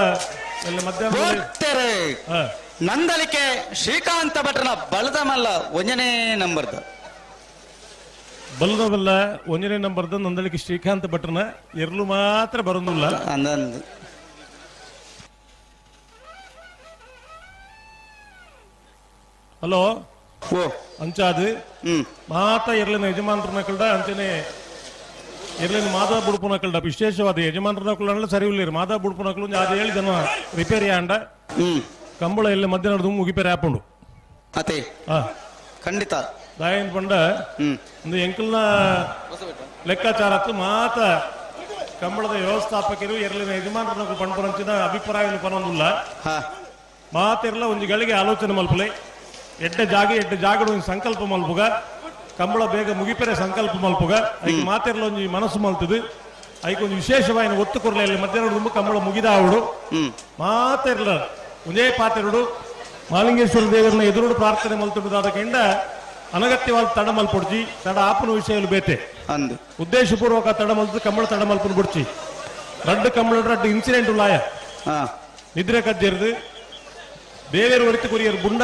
ಎಲ್ಲ ಮಧ್ಯಾಹ್ನ ನಂದಲಿಕೆ ಶ್ರೀಕಾಂತ ಭಟ್ರನ ಬಲದ ಮಲ್ಲ 1ನೇ ನಂಬರ್ದ ಬಲದವಲ್ಲ 1ನೇ ನಂಬರ್ದ ನಂದಲಿಕೆ ಶ್ರೀಕಾಂತ ಭಟ್ರನ ಎರಲು ಮಾತ್ರ ಬರೋದಿಲ್ಲ. ಹಲೋ ಅಂಚಾದು ಮಾತ ಎರ್ಲಿನ ಯಜಮಾನ್ರನ ಕಲ್ಡ ಅಂಚನೆ ಎರ್ಲಿನ ಮಾತಾ ಬುಡುಪುನ ಕಲ್ಡ ವಿಶೇಷವಾದ ಯಜಮಾನ್ರನ ಕಲ್ಡ ಸರಿ ಇಲ್ಲ ಮಾತಾ ಬುಡುಪುನ ಕಲ್ಲು ಅದು 7 ಜನ ರಿಪೇರಿ ಆಂಡ ಕಂಬಳ ಎಲ್ಲ ಮಧ್ಯಾಹ್ನ ಮುಗಿಪೇರಿ ಆಪುಂಡು ಅತೆ ಖಂಡಿತ ದಾಯನ್ ಪಂಡ ಒಂದು ಎಂಕಲ್ನ ಲೆಕ್ಕಾಚಾರಕ್ಕೆ ಮಾತ ಕಂಬಳದ ವ್ಯವಸ್ಥಾಪಕರು ಎರ್ಲಿನ ಯಜಮಾನ್ರನ ಪಂಪರಂಚಿನ ಅಭಿಪ್ರಾಯ ಪನೊಂದಿಲ್ಲ ಮಾತಿರ್ಲ ಒಂದು ಗಳಿಗೆ ಆಲೋಚನೆ ಮಲ್ಪಲೆ ಎಡ್ಡೆ ಜಾಗ ಎಡ್ಡೆ ಜಾಗಡು ಒಂದು ಸಂಕಲ್ಪ ಮಲ್ಪುಗ ಕಂಬಳ ಬೇಗ ಮುಗಿಪೆರೆ ಸಂಕಲ್ಪ ಮಲ್ಪುಗ ಐಕ್ ಮಾತಿರ್ಲ ಒಂಜಿ ಮನಸ್ಸು ಮಲ್ತದು ಐಕ್ ಒಂದು ವಿಶೇಷವಾಯಿನ ಒತ್ತು ಕೊರ್ಲೆ ಇಲ್ಲಿ ಮಧ್ಯಾಹ್ನ ತುಂಬ ಕಂಬಳ ಮುಗಿದಾವಡು ಮಾತಿರ್ಲ ಒಂದೇ ಪಾತಿರುಡು ಮಾಲಿಂಗೇಶ್ವರ ದೇವರನ್ನ ಎದುರುಡು ಪ್ರಾರ್ಥನೆ ಮಲ್ತುಡುದಾದ ಕೆಂಡ ಅನಗತ್ಯವಾದ ತಡ ಮಲ್ಪೊಡ್ಚಿ ತಡ ಆಪನ ವಿಷಯಲು ಬೇತೆ ಅಂದು ಉದ್ದೇಶಪೂರ್ವಕ ತಡ ಮಲ್ತು ಕಂಬಳ ತಡ ಮಲ್ಪನ ಬುಡ್ಚಿ ರಡ್ಡು ಕಂಬಳ ರಡ್ಡು ಇನ್ಸಿಡೆಂಟ್ ಉಳ್ಳಾಯ ನಿದ್ರೆ ಕಜ್ಜಿರ್ದು ದೇವೇರು ಒರಿತು ಕೊರಿಯರ್ ಬುಂಡ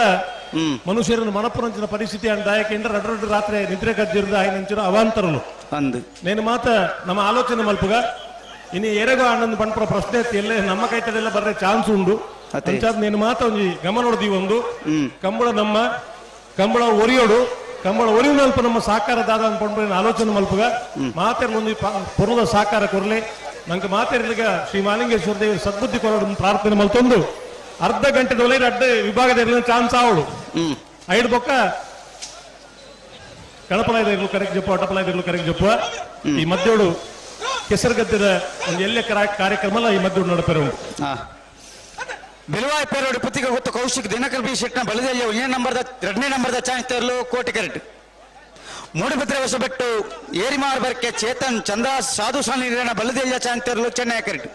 ಮನುಷ್ಯರನ್ನು ಮನಪುರಂಚಿನ ಪರಿಸ್ಥಿತಿ ಅಂಡ್ ದಾಯಕ ರಡ್ಡು ರಡ್ಡು ರಾತ್ರಿ ನಿದ್ರೆ ಕಜ್ಜಿರ್ದ ಆಯ್ನಂಚಿನ ಅವಾಂತರಲು ಅಂದು నేను ಮಾತ ನಮ್ಮ ಆಲೋಚನೆ ಮಲ್ಪುಗ ಇನ್ನು ಎರೆಗೋ ಅಣ್ಣನ ಪನ್ಪುರ ಪ್ರಶ್ನೆ ಎಲ್ಲೇ ನಮ್ಮ ಕೈತಡೆಲ್ಲ ಬರ್ರೆ ಚಾನ್ಸ್ ಉಂಡು ಅಂಚಾದ್ నేను ಮಾತ ಒಂಜಿ ಗಮನ ಹೊಡೆದಿ ಒಂದು ಕಂಬಳ ನಮ್ಮ ಕಂಬಳ ಒರಿಯೋಡು ಕಂಬಳ ಒರಿಯುನಲ್ಪ ನಮ್ಮ ಸಾಕಾರ ದಾದ ಪನ್ಪುರ ಆಲೋಚನೆ ಮಲ್ಪುಗ ಮಾತೆರ್ಲ ಒಂಜಿ ಪೊರ್ಲದ ಸಾಕಾರ ಕೊರ್ಲೆ ನಂಗೆ ಮಾತೆರ್ಲಿಗ ಶ್ರೀ ಮಾಲಿಂಗೇಶ್ವರ ದೇವಿ ಸದ್ಬುದ್ಧಿ ಕೊರಡು ಪ್ರಾರ್ಥನೆ ಮಲ್ತೊಂದು ಅರ್ಧ ಗಂಟೆ ದೊಲೆ ಅಡ್ಡ ವಿಭಾಗದ ಚಾನ್ಸ್ ಆವಳು ಐದು ಬೊಕ್ಕ ಕಳಪಲಾಯ್ದ ಕರೆಕ್ಟ್ ಜಪ್ಪ ಅಟಪಲಾಯ್ದ ಕರೆಕ್ಟ್ ಜಪ್ಪ ಈ ಮಧ್ಯೋಡು ಕೆಸರುಗದ್ದದ ಒಂದು ಎಲ್ಲೆ ಕಾರ್ಯಕ್ರಮ ಈ ಮಧ್ಯೋಡು ನಡಪೆರ ಉಂಟು. ಬಿಲುವಾಯ್ ಪೇರೋಡು ಪುತ್ತಿಗೆ ಗೊತ್ತು ಕೌಶಿಕ್ ದಿನಕರ್ ಬಿ ಶೆಟ್ನ ಬಲದಲ್ಲಿ ಒಂದನೇ ನಂಬರ್ದ ಎರಡನೇ ನಂಬರ್ದ ಚಾನ್ಸ್ ತರಲು ಕೋಟಿ ಕರೆಕ್ಟ್. ಮೂಡುಬಿದ್ರೆ ಹೊಸಬೆಟ್ಟು ಏರಿಮಾರ್ ಬರ್ಕೆ ಚೇತನ್ ಚಂದ್ರ ಸಾಧು ಸಾನಿ ಬಲದೆಲ್ಲ ಚಾನ್ಸ್ ತರಲು ಚೆನ್ನೈ ಕರೆಕ್ಟ್.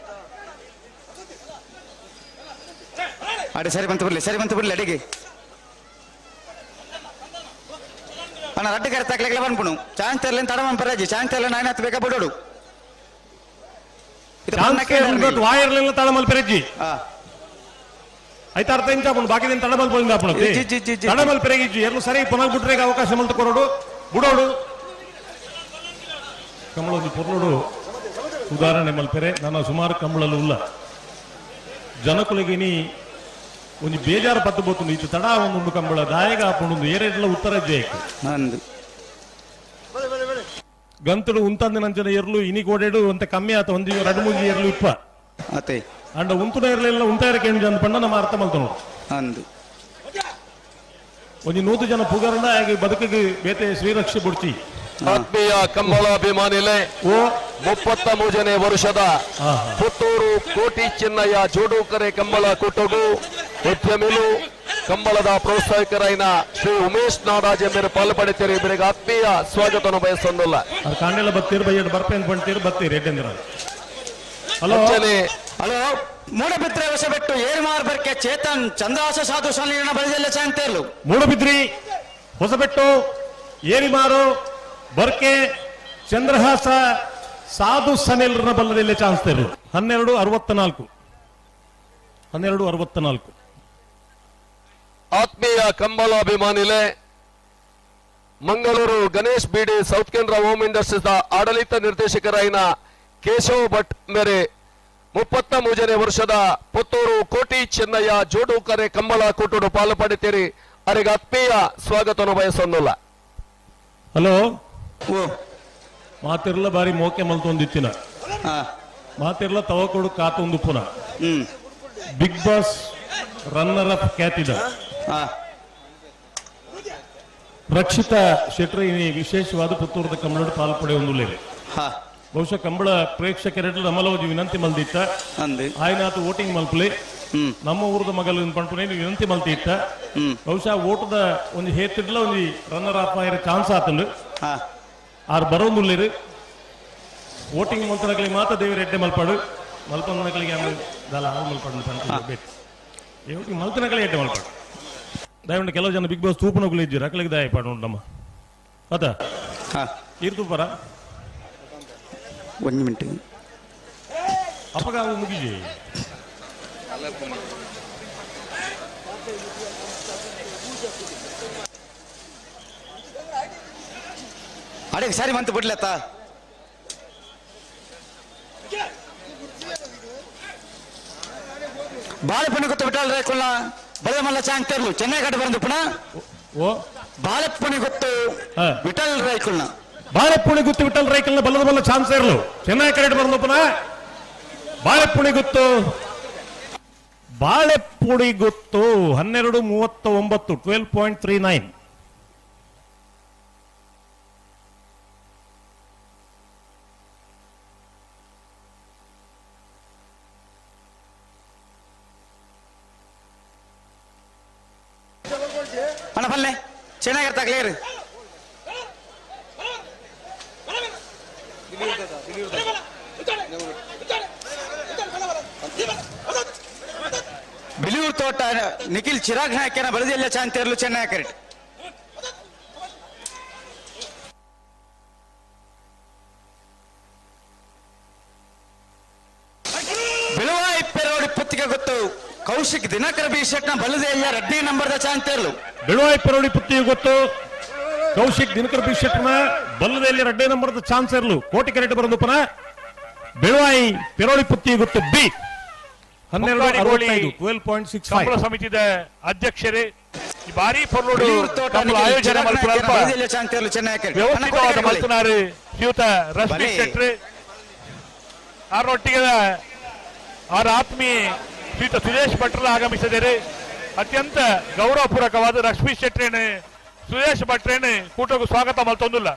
ಅಡೆ ಸರಿ ಬಂತು ಬಿಡ್ಲಿ, ಸರಿ ಬಂತು ಬಿಡ್ಲಿ ಅಡಿಗೆ ಅಣ್ಣ ರಡ್ಡು ಕರೆ ತಕ್ಲೆಗ್ಲ ಬಂದ್ಬಿಡು ಚಾನ್ಸ್ ತರಲಿ ತಡ ಪರಾಜಿ ಚಾನ್ಸ್ ತರಲಿ ನಾಯನ ಹತ್ತು ಬೇಕಾ ಬಿಡೋಡು ವಾಯರ್ಲೆಲ್ಲ ತಡಮಲ್ ಪೆರಜ್ಜಿ ಐತ ಅರ್ಧ ಇಂಚ ಬಾಕಿ ದಿನ ತಡಮಲ್ ಪೋయింದ ತಡಮಲ್ ಪೆರಗಿಜ್ಜು ಎಲ್ಲೂ ಸರಿ ಪುನಃ ಬಿಟ್ರೆ ಅವಕಾಶ ಮಲ್ತು ಕೊರೋಡು ಬುಡೋಡು ಕಂಬಳೊಂದು ಪೊರ್ಲೋಡು ಉದಾಹರಣೆ ಮಲ್ಪೆರೆ ನನ್ನ ಸುಮಾರು ಕಂಬಳಲು ಉಲ್ಲ ಜನಕುಲಿಗೆ ನೀ ಒಂಜಿ ಬೇಜಾರು ಪತ್ತು ಬೋತುಂಡು ಇತ್ತು ತಡ ಒಂದುಂಡು ಕಂಬಳ ದಾಯಗ ಆಪುಂಡು ಏರೆಡ್ಲ ಉತ್ತರ ಜಯಕ್ ಗಂತುಡು ಉಂತಂದಿನಂಚಿನ ಎರ್ಲು ಇನಿ ಕೋಡೆಡು ಅಂತ ಕಮ್ಮಿ ಆತ ಒಂಜಿ ರಡ್ಡು ಮೂಜಿ ಎರ್ಲು ಇಪ್ಪ ಅತೆ ಅಂಡ ಉಂತುನ ಎರ್ಲೆಲ್ಲ ಉಂತಾಯರ ಕೇಂದ್ರ ಅಂತ ಪಂಡ ನಮ್ಮ ಅರ್ಥ ಮಲ್ತನು ಅಂದು ಒಂಜಿ 100 ಜನ ಪುಗರಂಡ ಹಾಗೆ ಬದುಕಿಗೆ ಬೇತೆ ಶ್ರೀರಕ್ಷೆ ಬುಡ್ಚಿ. ಆತ್ಮೀಯ ಕಂಬಳಾಭಿಮಾನಿಲೆ 33ನೇ ವರ್ಷದ ಪುತ್ತೂರು ಕೋಟಿ ಚೆನ್ನಯ್ಯ ಜೋಡುಕರೆ ಕಂಬಳ ಕೂಟಗೂ ಉದ್ಯಮಿಲು ಕಂಬಳದ ಪ್ರೋತ್ಸಾಹಕರಾಯಿನ ಶ್ರೀ ಉಮೇಶ್ ನಾಡಾಜ್ ಮೇರೆ ಪಾಲ್ಪಡೆತೀರಿ. ಇವರಿಗೆ ಆತ್ಮೀಯ ಸ್ವಾಗತವನ್ನು ಬಯಸೊಂದಿಲ್ಲ. ಕಾಂಡೆಲ್ಲ ಬತ್ತೀರು ಬೈಯಡ್ ಬರ್ಪೇನ್ ಬಂತೀರು ಬತ್ತೀರಿ ಎಡ್ಡೇಂದ್ರ. ಹಲೋ ಹಲೋ ಮೂಡಬಿದ್ರೆ ಹೊಸಬೆಟ್ಟು ಏರ್ಮಾರ್ ಬರ್ಕೆ ಚೇತನ್ ಚಂದ್ರಾಸ ಸಾಧು ಸಲ್ಲಿನ ಬಳಿದೆಲ್ಲ ಚಾಂತೇರ್ಲು. ಮೂಡಬಿದ್ರಿ ಹೊಸಬೆಟ್ಟು ಏರಿಮಾರು ಬರ್ಕೆ ಚಂದ್ರಹಾಸ ಸಾಧು ಸನೆಲ್ರನ್ನ ಬಲ್ಲದಲ್ಲೇ ಚಾನ್ಸ್ ತೇರ್ಲು. 12:64 12:64. ಆತ್ಮೀಯ ಕಂಬಳಾಭಿಮಾನಿಲೆ Mangaluru Ganesh Beedi south Canara home industries ಆಡಳಿತ ನಿರ್ದೇಶಕರಾಯಿನ ಕೇಶವ ಭಟ್ ಮೇರೆ 33ನೇ ವರ್ಷದ ಪುತ್ತೂರು ಕೋಟಿ ಚೆನ್ನಯ್ಯ ಜೋಡುಕರೆ ಕಂಬಳ ಕೂಟಡು ಪಾಲು ಪಡೆತೀರಿ. ಅವರಿಗೆ ಆತ್ಮೀಯ ಸ್ವಾಗತವನ್ನು ಬಯಸೊಂದಿಲ್ಲ. ಹಲೋ ಮಾತಿರ್ಲ ಬಾರಿ ಮೋಕೆ ಮಲ್ತೊಂದಿತ್ತಿನ ಮಾತಿರ್ಲ ತವಕೊಡು ಕಾತೊಂದು ಪುನಃ ಬಿಗ್ ಬಾಸ್ ರನ್ನರ್ ಅಪ್ ಖ್ಯಾತಿದ ರಕ್ಷಿತಾ ಶೆಟ್ರ್ ಈ ವಿಶೇಷವಾದ ಪುತ್ತೂರದ ಕಂಬಳಡು ಪಾಲು ಪಡೆಯೊಂದುಲ್ಲೇರಿ. ಬಹುಶಃ ಕಂಬಳ ಪ್ರೇಕ್ಷಕರೆಡ್ಲು ನಮ್ಮಲೋಜಿ ವಿನಂತಿ ಮಲ್ದಿತ್ತ ಆಯ್ನಾತು ವೋಟಿಂಗ್ ಮಲ್ಪಲೆ ನಮ್ಮ ಊರದ ಮಗಲು ಪಂಪುನೆ ವಿನಂತಿ ಮಲ್ತಿತ್ತ. ಬಹುಶಃ ಓಟದ ಒಂದು ಹೇತಿಡ್ಲ ಒಂದು ರನ್ನರ್ ಅಪ್ ಆಯಿರ ಚಾನ್ಸ್ ಆತಂಡು ಆರ್ ಬರೋಂದುಲ್ಲೇರು. ವೋಟಿಂಗ್ ಮಲ್ತನಕಲಿ ಮಾತ ದೇವರ ಎಡ್ಡೆ ಮಲ್ಪಾಡು ಮಲ್ಪಂದನಕಲಿಗೆ ಆಮೇಲೆ ದಾಲ ಹಾಳು ಮಲ್ಪಾಡು ಬೇಕು ಮಲ್ತನಕಲಿ ಎಡ್ಡೆ ಮಲ್ಪಾಡು ದಯವಿಟ್ಟು. ಕೆಲವು ಜನ ಬಿಗ್ ಬಾಸ್ ತೂಪನಕುಲು ಇಜ್ಜಿರು ಅಕಲಿಗೆ ದಾಯ ಪಾಡು ಉಂಟಮ್ಮ ಅತ ಈರ್ ತೂಪರ ಒಂದು ಮಿನಿಟ್ ಅಪ್ಪಗ ಅವು ಮುಗಿಜಿ ಅಡೆ ಸರಿ ಮಂತ್ ಬಿಡ್ಲತ್ತ ಬಾಳೆಪಣ್ಣು ಗೊತ್ತು ಬಿಟ್ಟಾಳ್ರೆ ಕುಲ್ಲ ಬಳೆ ಮಲ್ಲ ಚಾಂಗ್ ತೇರ್ಲು ಚೆನ್ನೈ ಕಡೆ ಬಂದು ಪುನಃ ಓ ಬಾಳೆಪ್ಪಣಿ ಗೊತ್ತು ವಿಠಲ್ ರೈಕುಲ್ನ ಬಾಳೆಪ್ಪುಣಿ ಗುತ್ತು ವಿಠಲ್ ರೈಕಲ್ನ ಬಲ್ಲದ ಬಲ್ಲ ಚಾನ್ಸ್ ಇರಲು ಚೆನ್ನೈ ಕರೆಕ್ಟ್ ಬಂದು ಪುನಃ ಬಾಳೆಪ್ಪುಣಿ ಗುತ್ತು ಬಾಳೆಪ್ಪುಡಿ ಗುತ್ತು 12:39 12.39. ಅಣ್ಣ ಬಲ್ಲೆ ಚೆನ್ನಾಗಿರ್ತಾಗ್ಲೇರಿ ಬಿಳಿಯೂರು ತೋಟ ನಿಖಿಲ್ ಚಿರಾಗ್ ನಾಯಕನ ಬಲದೆಲ್ಲ ಚಾಂತೇರ್ಲು ಚೆನ್ನೈ ಕರೆಕ್ಟ್. ಬಿಳುವಾಯಿ ಪೆರೋಡಿ ಪುತ್ತಿಗೆ ಗೊತ್ತು ಕೌಶಿಕ್ Kaushik Dinakar B ಶೆಟ್ನ ಬಲದೆಯ ಎರಡನೇ ನಂಬರ್ದ ಚಾಂತೇರ್ಲು. ಬೆಳುವಾಯಿ ಪರೋಡಿ ಪುತ್ತಿಯು ಗೊತ್ತು ಕೌಶಿಕ್ ದಿನಕರ್ ಬಿ ಶೆಟ್ನ ಬಲ್ಲದೆಯಲ್ಲಿ ಎರಡನೇ ನಂಬರ್ದ ಚಾನ್ಸ್ ಇರಲು ಕೋಟಿ ಕರೆಕ್ಟ್ ಬರೋದುಪ್ಪನ ಬೆಳುವಾಯಿ ಪೆರೋಳಿ ಪುತ್ತಿಯು ಗೊತ್ತು ಬಿ 12.65 12.65. ಕಂಬಳ ಸಮಿತಿದ ಅಧ್ಯಕ್ಷರೇ ಈ ಬಾರಿ ಪೊರ್ಲುಡು ಕಂಬಳ ಆಯೋಜನೆ ಮಲ್ಪುನಲ್ಪ ವ್ಯವಸ್ಥಿತವಾದ ಮಲ್ತುನಾರು ಶ್ರೀಯುತ ರಶ್ಮಿ ಶೆಟ್ರು ಆರೊಟ್ಟಿಗೆ ಆರ ಆತ್ಮೀಯ ಶ್ರೀಯುತ ಸುರೇಶ್ ಭಟ್ರ ಆಗಮಿಸಿದರೆ ಅತ್ಯಂತ ಗೌರವಪೂರ್ವಕವಾದ ರಶ್ಮಿ ಶೆಟ್ರೇನು ಸುರೇಶ್ ಭಟ್ರೇನು ಕೂಟಕ್ಕೂ ಸ್ವಾಗತ ಮಲ್ತೊಂದುಲ್ಲ.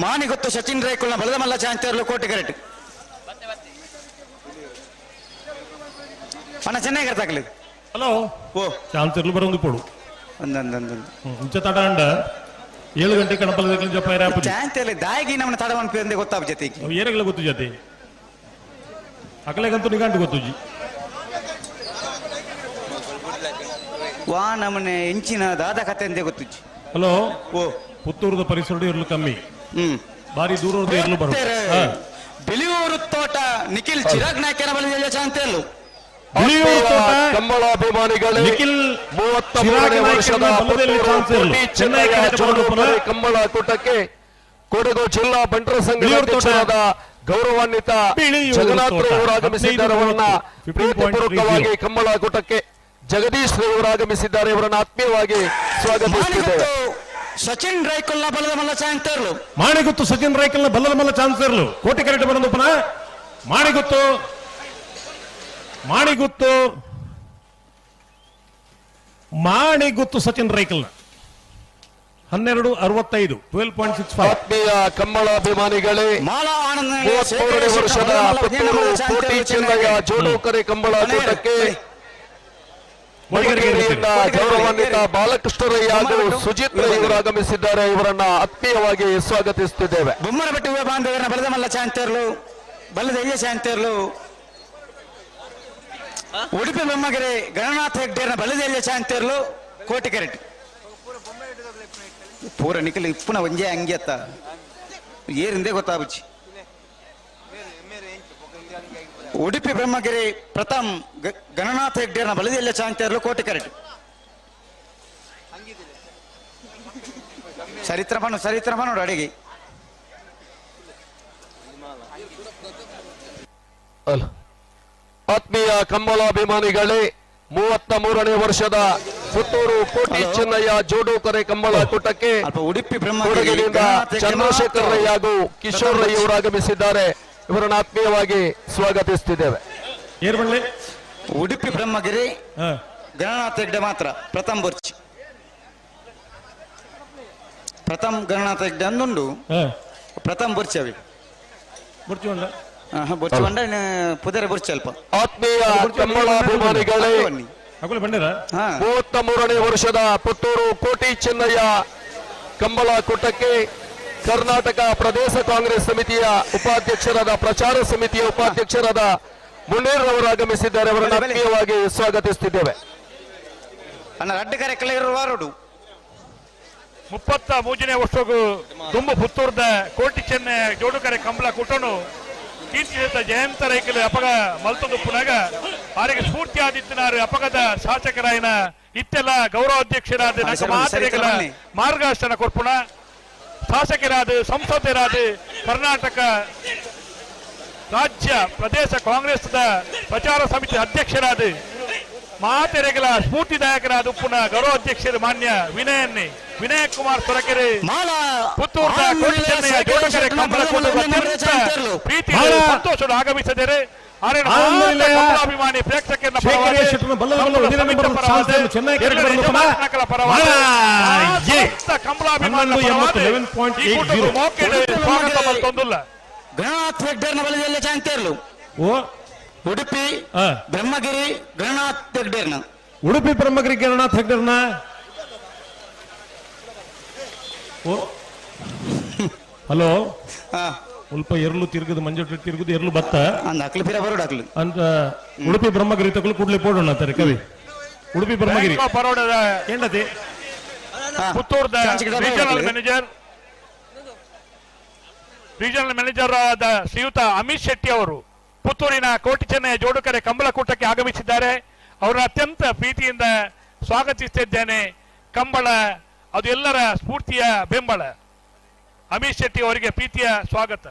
ಮಾನಿ ಗೊತ್ತು ಸಚಿನ್ ರೈಕುಲ್ನ ಬಲದ ಮಲ್ಲ ಚಾಂತೇರ್ಲು ಕೋಟಿ ಕರೆಕ್ಟ್ ಅಣ್ಣ ಚೆನ್ನಾಗಿ ಅರ್ಥ. ಹಲೋ ಓ ಚಾನ್ಸರ್ಲು ಬರೋದು ಕೊಡು ಮುಂಚೆ ತಡ ಅಂಡ 7 ಗಂಟೆ ಕಣಪಲ ಚಾಂತೇರ್ಲಿ ದಾಯಿಗೆ ನಮ್ಮನ್ನ ತಡ ಅನ್ಪಿಂದೆ ಗೊತ್ತಾಗ ಜೊತೆಗೆ ಏರಗಳ ಗೊತ್ತು ಜೊತೆ ಅಕಲೆಗಂತೂ ನಿಗಂಟು ಗೊತ್ತು ಜಿ ವಾ ನಮ್ಮನೆ ಹೆಂಚಿನ ದಾದ ಕತೆ ಅಂದೇ ಗೊತ್ತು. ಹಲೋ ಓ ಪುತ್ತೂರದ ಪರಿಸರ ಇರಲು ಕಮ್ಮಿ ಬಾರಿ ದೂರದ ಇರಲು ಬರುತ್ತೆ. ಬಿಳಿಯೂರು ತೋಟ ನಿಖಿಲ್ ಚಿರಾಗ್ ನಾಯ್ಕನ ಬಳಿ ಚಾಂತೇರ್ಲು. ಕಂಬಳಾಭಿಮಾನಿಗಳೇ ನಿಖಿಲ್ 33ನೇ ವರ್ಷದ ಕಂಬಳ ಕೂಟಕ್ಕೆ ಕೊಡಗು ಜಿಲ್ಲಾ ಬಂಟರ ಸಂಘದ ಅಧ್ಯಕ್ಷರಾದ ಗೌರವಾನ್ವಿತ ಜಗನ್ನಾಥ್ ಆಗಮಿಸಿದ್ದಾರೆ. ಅವರನ್ನ ಪ್ರೀತಿಪೂರ್ವಕವಾಗಿ ಕಂಬಳ ಕೂಟಕ್ಕೆ ಜಗದೀಶ್ ರವರು ಆಗಮಿಸಿದ್ದಾರೆ. ಇವರನ್ನು ಆತ್ಮೀಯವಾಗಿ ಸ್ವಾಗತಿಸುತ್ತಿದ್ದೇವೆ. ಸಚಿನ್ ರೈಕಲ್ನ ಬಲದ ಮಲ್ಲ ಚಾನ್ಸರ್ಲು. ಮಾಣಿಗುತ್ತು ಸಚಿನ್ ರೈಕಲ್ನ ಬಲದ ಮಲ್ಲ ಚಾನ್ಸರ್ಲು ಕೋಟಿ ಕರೆಕ್ಟ್ ಬರೋದಪ್ಪನ ಮಾಣಿಗುತ್ತು ಮಾಣಿಗುತ್ತು ಮಾಣಿಗುತ್ತು ಸಚಿನ್ ರೈಕಲ್ನ 12.65 12.65. ಆತ್ಮೀಯ ಕಂಬಳಾಭಿಮಾನಿಗಳೇ 33ನೇ ವರ್ಷದ ಪುತ್ತೂರು ಕೋಟಿ ಚೆನ್ನಯ್ಯ ಜೋಡುಕರೆ ಕಂಬಳ ಕೂಟಕ್ಕೆ ಮಡಿಕೇರಿಯಿಂದ ಗೌರವಾನ್ವಿತ ಬಾಲಕೃಷ್ಣರಯ್ಯ ಹಾಗೂ ಸುಜಿತ್ ರೈ ಇವರು ಆಗಮಿಸಿದ್ದಾರೆ. ಇವರನ್ನ ಆತ್ಮೀಯವಾಗಿ ಸ್ವಾಗತಿಸುತ್ತಿದ್ದೇವೆ. ಬೊಮ್ಮನಬೆಟ್ಟು ಬಾಂಧವರನ್ನ ಬಲದ ಮಲ್ಲ ಚಾಂತೇರ್ಲು ಬಲದ ಎಯ್ಯ ಚಾಂತೇರ್ಲು. ಉಡುಪಿ ಬೊಮ್ಮಗೆರೆ ಗಣನಾಥ ಹೆಗ್ಡೇರ್ನ ಬಲದ ಎಯ್ಯ ಚಾಂತೇರ್ಲು ಕೋಟಿ ಕರೆಟ್ ಪೂರ ನಿಖಲ್ ಇಪ್ಪುನ ಒಂಜೇ ಅಂಗಿ ಅತ್ತ ಏರಿಂದೇ ಗೊತ್ತಾಬುಚ್ಚಿ. ಉಡುಪಿ ಬ್ರಹ್ಮಗಿರಿ ಪ್ರಥಮ್ ಗಣನಾಥ ಹೆಗ್ಡೇರ್ನ ಬಲದೆಲ್ಲ ಚಾಂತೇರ್ಲು ಕೋಟಿ ಕರೆಟ್. ಸರಿತ್ರಮನು ಸರಿತ್ರಮನು ಅಡಿಗೆ. ಆತ್ಮೀಯ ಕಂಬಳಾಭಿಮಾನಿಗಳೇ 33ನೇ ವರ್ಷದ ಪುತ್ತೂರು ಕೋಟಿ ಚೆನ್ನಯ್ಯ ಜೋಡುಕರೆ ಕಂಬಳ ಕೂಟಕ್ಕೆ ಉಡುಪಿ ಕೊಡಗಿನಿಂದ ಚಂದ್ರಶೇಖರ್ ರೈ ಹಾಗೂ ಕಿಶೋರ್ ರೈ ಇವರು ಆಗಮಿಸಿದ್ದಾರೆ. ಇವರನ್ನು ಆತ್ಮೀಯವಾಗಿ ಸ್ವಾಗತಿಸುತ್ತಿದ್ದೇವೆ. ಉಡುಪಿ ಬ್ರಹ್ಮಗಿರಿ ಗಣನಾಥ ಹೆಗ್ಡೆ ಮಾತ್ರ ಪ್ರಥಮ್ ಬುರ್ಚಿ ಪ್ರಥಮ್ ಗಣನಾಥ ಹೆಗ್ಡೆ ಅಂದುಂಡು ಪ್ರಥಮ್ ಬುರ್ಚಿ ಅವಿ ಬುರ್ಚಿ ಬಂಡ ಪುದರೆ ಬುರ್ಚಿ ಅಲ್ಪ. ಆತ್ಮೀಯ ಕಂಬಳಾಭಿಮಾನಿಗಳೇ 33ನೇ ವರ್ಷದ ಪುತ್ತೂರು ಕೋಟಿ ಚೆನ್ನಯ್ಯ ಕಂಬಳ ಕೂಟಕ್ಕೆ ಕರ್ನಾಟಕ ಪ್ರದೇಶ ಕಾಂಗ್ರೆಸ್ ಸಮಿತಿಯ ಉಪಾಧ್ಯಕ್ಷರಾದ ಪ್ರಚಾರ ಸಮಿತಿಯ ಉಪಾಧ್ಯಕ್ಷರಾದ ಮುನೀರ್ ರವರು ಆಗಮಿಸಿದ್ದಾರೆ. ಅವರನ್ನು ಆತ್ಮೀಯವಾಗಿ ಸ್ವಾಗತಿಸುತ್ತಿದ್ದೇವೆ. 33ನೇ ವರ್ಷಗೂ ದುಂಬು ಪುತ್ತೂರ್ದ ಕೋಟಿ ಚೆನ್ನ ಜೋಡುಕರೆ ಕಂಬಳ ಕೂಟನು ಕೀರ್ತಿಸಿದ ಜಯಂತ ರೈಕಲು ಅಪಗ ಮಲ್ತೊಂದುಪ್ಪುನಾಗ ಆರಿಗೆ ಸ್ಫೂರ್ತಿ ಆದಿತ್ಯನಾರು ಅಪಗದ ಶಾಸಕರಾಯನ ಇತ್ತೆಲ್ಲ ಗೌರವಾಧ್ಯಕ್ಷರಾದ ಮಾತರೆಗಳ ಮಾರ್ಗದರ್ಶನ ಕೊರ್ಪುಣ ಶಾಸಕರಾದ ಸಂಸದರಾದ ಕರ್ನಾಟಕ ರಾಜ್ಯ ಪ್ರದೇಶ ಕಾಂಗ್ರೆಸ್ ಪ್ರಚಾರ ಸಮಿತಿ ಅಧ್ಯಕ್ಷರಾದ ಮಾತೆರೆಗಳ ಸ್ಫೂರ್ತಿದಾಯಕರಾದ ಉಪ್ಪುನ ಗೌರವ ಅಧ್ಯಕ್ಷರು ಮಾನ್ಯ ವಿನಯ ಕುಮಾರ್ ಸೊರಕೆರೆ ಪುತ್ತೂರು ಪ್ರೀತಿ ಸಂತೋಷ ಆಗಮಿಸಿದರೆ ಅಭಿಮಾನಿ ಪ್ರೇಕ್ಷಕರ ಗಣನಾಥ್ ಹೆಗ್ಡೇರ್ನ ಬಲದಲ್ಲಿ ಚಾಂತೇರ್ಲು. ಉಡುಪಿ ಬ್ರಹ್ಮಗಿರಿ ಗಣನಾಥ್ ಹೆಗ್ಡೇರ್ನ. ಉಡುಪಿ ಬ್ರಹ್ಮಗಿರಿ ಗಣನಾಥ್ ಹೆಗ್ಡೇರ್ನ. ಹಲೋ, ಸ್ವಲ್ಪ ಎರ್ಲು ತಿರುಗದು ಮಂಜು ತಿರುಗುದು ಎರ್ಲು ಬತ್ತ ಅಂತ ಉಡುಪಿ ಬ್ರಹ್ಮಗಿರಿ ತಗೊಳ್ಳು ಕೂಡ್ಲೆ ಪೋಡೋಣ ಅಂತಾರೆ ಕವಿ. ಉಡುಪಿ ಬ್ರಹ್ಮಗಿರಿ ఏంటది ಪುತ್ತೂರ್ದ ರೀಜನಲ್ ಮ್ಯಾನೇಜರ್ ಆದ ಶ್ರೀಯುತ ಅಮಿತ್ ಶೆಟ್ಟಿ ಅವರು ಪುತ್ತೂರಿನ ಕೋಟಿ ಚೆನ್ನಯ ಜೋಡುಕರೆ ಕಂಬಳಕೂಟಕ್ಕೆ ಆಗಮಿಸಿದ್ದಾರೆ. ಅವರ ಅತ್ಯಂತ ಪ್ರೀತಿಯಿಂದ ಸ್ವಾಗತಿಸುತ್ತಿದ್ದೇನೆ. ಕಂಬಳ ಅದು ಎಲ್ಲರ ಸ್ಫೂರ್ತಿಯ ಬೆಂಬಲ. ಅಮಿತ್ ಶೆಟ್ಟಿ ಅವರಿಗೆ ಪ್ರೀತಿಯ ಸ್ವಾಗತ.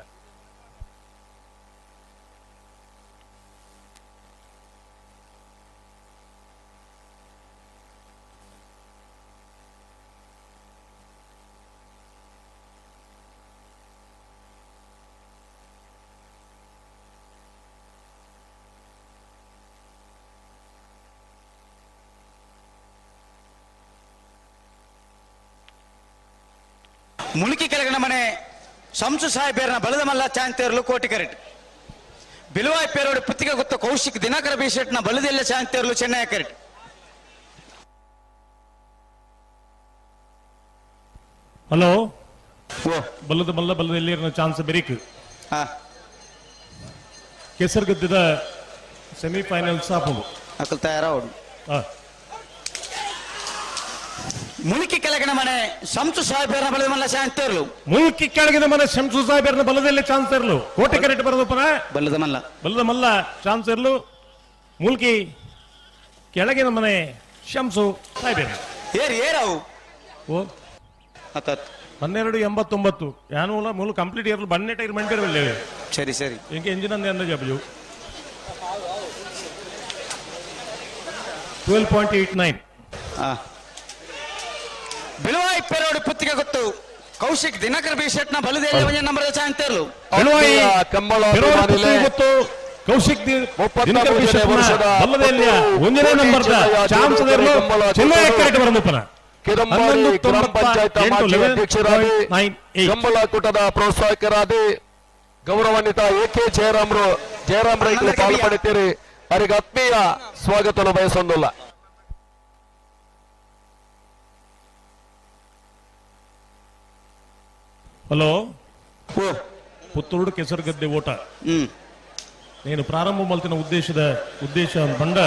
ಮುಳುಕಿ ಕೆಳಗಿನ ಮನೆ ಶಂಸು ಸಾಹೇಬೇರ್ನ ಬಲದ ಮಲ್ಲ ಚಾಂತೇರ್ಲು ಕೋಟಿ ಕರೆಟ್. ಬಿಲುವಾಯ್ ಪೇರೋಡು ಪುತ್ತಿಗೆ ಗೊತ್ತ ಕೌಶಿಕ್ ದಿನಕರ ಬಿಶೆಟ್ನ ಬಲದೆಲ್ಲ ಚಾಂತೇರ್ಲು ಚೆನ್ನೈ ಕರೆಟ್. ಹಲೋ, ಬಲ್ಲದ ಮಲ್ಲ ಬಲದಲ್ಲಿ ಚಾನ್ಸ್ ಬೆರಿಕ್ ಕೆಸರುಗದ್ದದ ಸೆಮಿಫೈನಲ್ಸ್ ಆಪುಂಡು ಅಕಲ್ ತಯಾರಾವಡು. ಮುಳುಕಿ ಕೆಳಗಿನ ಮನೆ ಶಂಸು ಸಾಹೇಬರ ಬಲದ ಮಲ್ಲ ಚಾನ್ಸ್ ಇರಲು. ಮುಳುಕಿ ಕೆಳಗಿನ ಮನೆ ಶಂಸು ಸಾಹೇಬರ ಬಲದಲ್ಲಿ ಚಾನ್ಸ್ ಇರಲು. ಕೋಟೆ ಕರೆಕ್ಟ್ ಬರೋದಪ್ಪನ ಬಲದ ಮಲ್ಲ ಬಲದ ಮಲ್ಲ ಚಾನ್ಸ್ ಇರಲು. ಮುಲ್ಕಿ ಕೆಳಗಿನ ಮನೆ ಶಂಸು ಸಾಹೇಬರ. ಏರ್ ಏರವು ಓ 12:89 ಯಾನೂಲ ಮೂಲು ಕಂಪ್ಲೀಟ್ ಇರಲು ಬನ್ನೆ ಟೈರ್ ಮಂಡಿರಲ್ಲ. ಸರಿ ಸರಿ, ಇಂಕೆ ಇಂಜಿನ್ ಅಂದೆ ಅಂದಾಜು ಅಬ್ಬು 12.89. ಬಿಳುವಾಯಿ ಪೆರೋಡು ಪುತ್ತಿಗೆ ಗೊತ್ತು ಕೌಶಿಕ್ ದಿನಕರ್ ಬಿಶೆಟ್ನ ಬಲದಲ್ಲಿ ಒಂದೇ ನಂಬರ್ ಚಾಂತೇರ್ಲು. ಬಿಳುವಾಯಿ ಗೊತ್ತು ಕೌಶಿಕ್ ದಿನಕರ್ ಬಿಶೆಟ್ನ ಬಲದಲ್ಲಿ ಒಂದನೇ ನಂಬರ್ ಚಾನ್ಸ್ ಇರಲು. ಚೆನ್ನೈ ಕರೆಕ್ಟ್ ಬರೋದಪ್ಪನ. ಕಿದಂಬಾಡಿ ಗ್ರಾಮ ಪಂಚಾಯತ್ ಮಾಜಿ ಅಧ್ಯಕ್ಷರಾದ ಕಂಬಳಕೂಟದ ಪ್ರೋತ್ಸಾಹಕರಾದ ಗೌರವಾನ್ವಿತ ಎ ಕೆ ಜಯರಾಮ್ರು ಜಯರಾಮ್ ರೈತರು ಪಾಲು ಪಡೆಯುತ್ತೀರಿ. ಅವರಿಗೆ ಆತ್ಮೀಯ ಸ್ವಾಗತ ಬಯಸೊಂದಿಲ್ಲ. ಹಲೋ, ಪುತ್ತೂರು ಕೆಸರುಗದ್ದೆ ಓಟ నేను ಪ್ರಾರಂಭ ಮಲ್ತಿನ ಉದ್ದೇಶ ಪಂಡ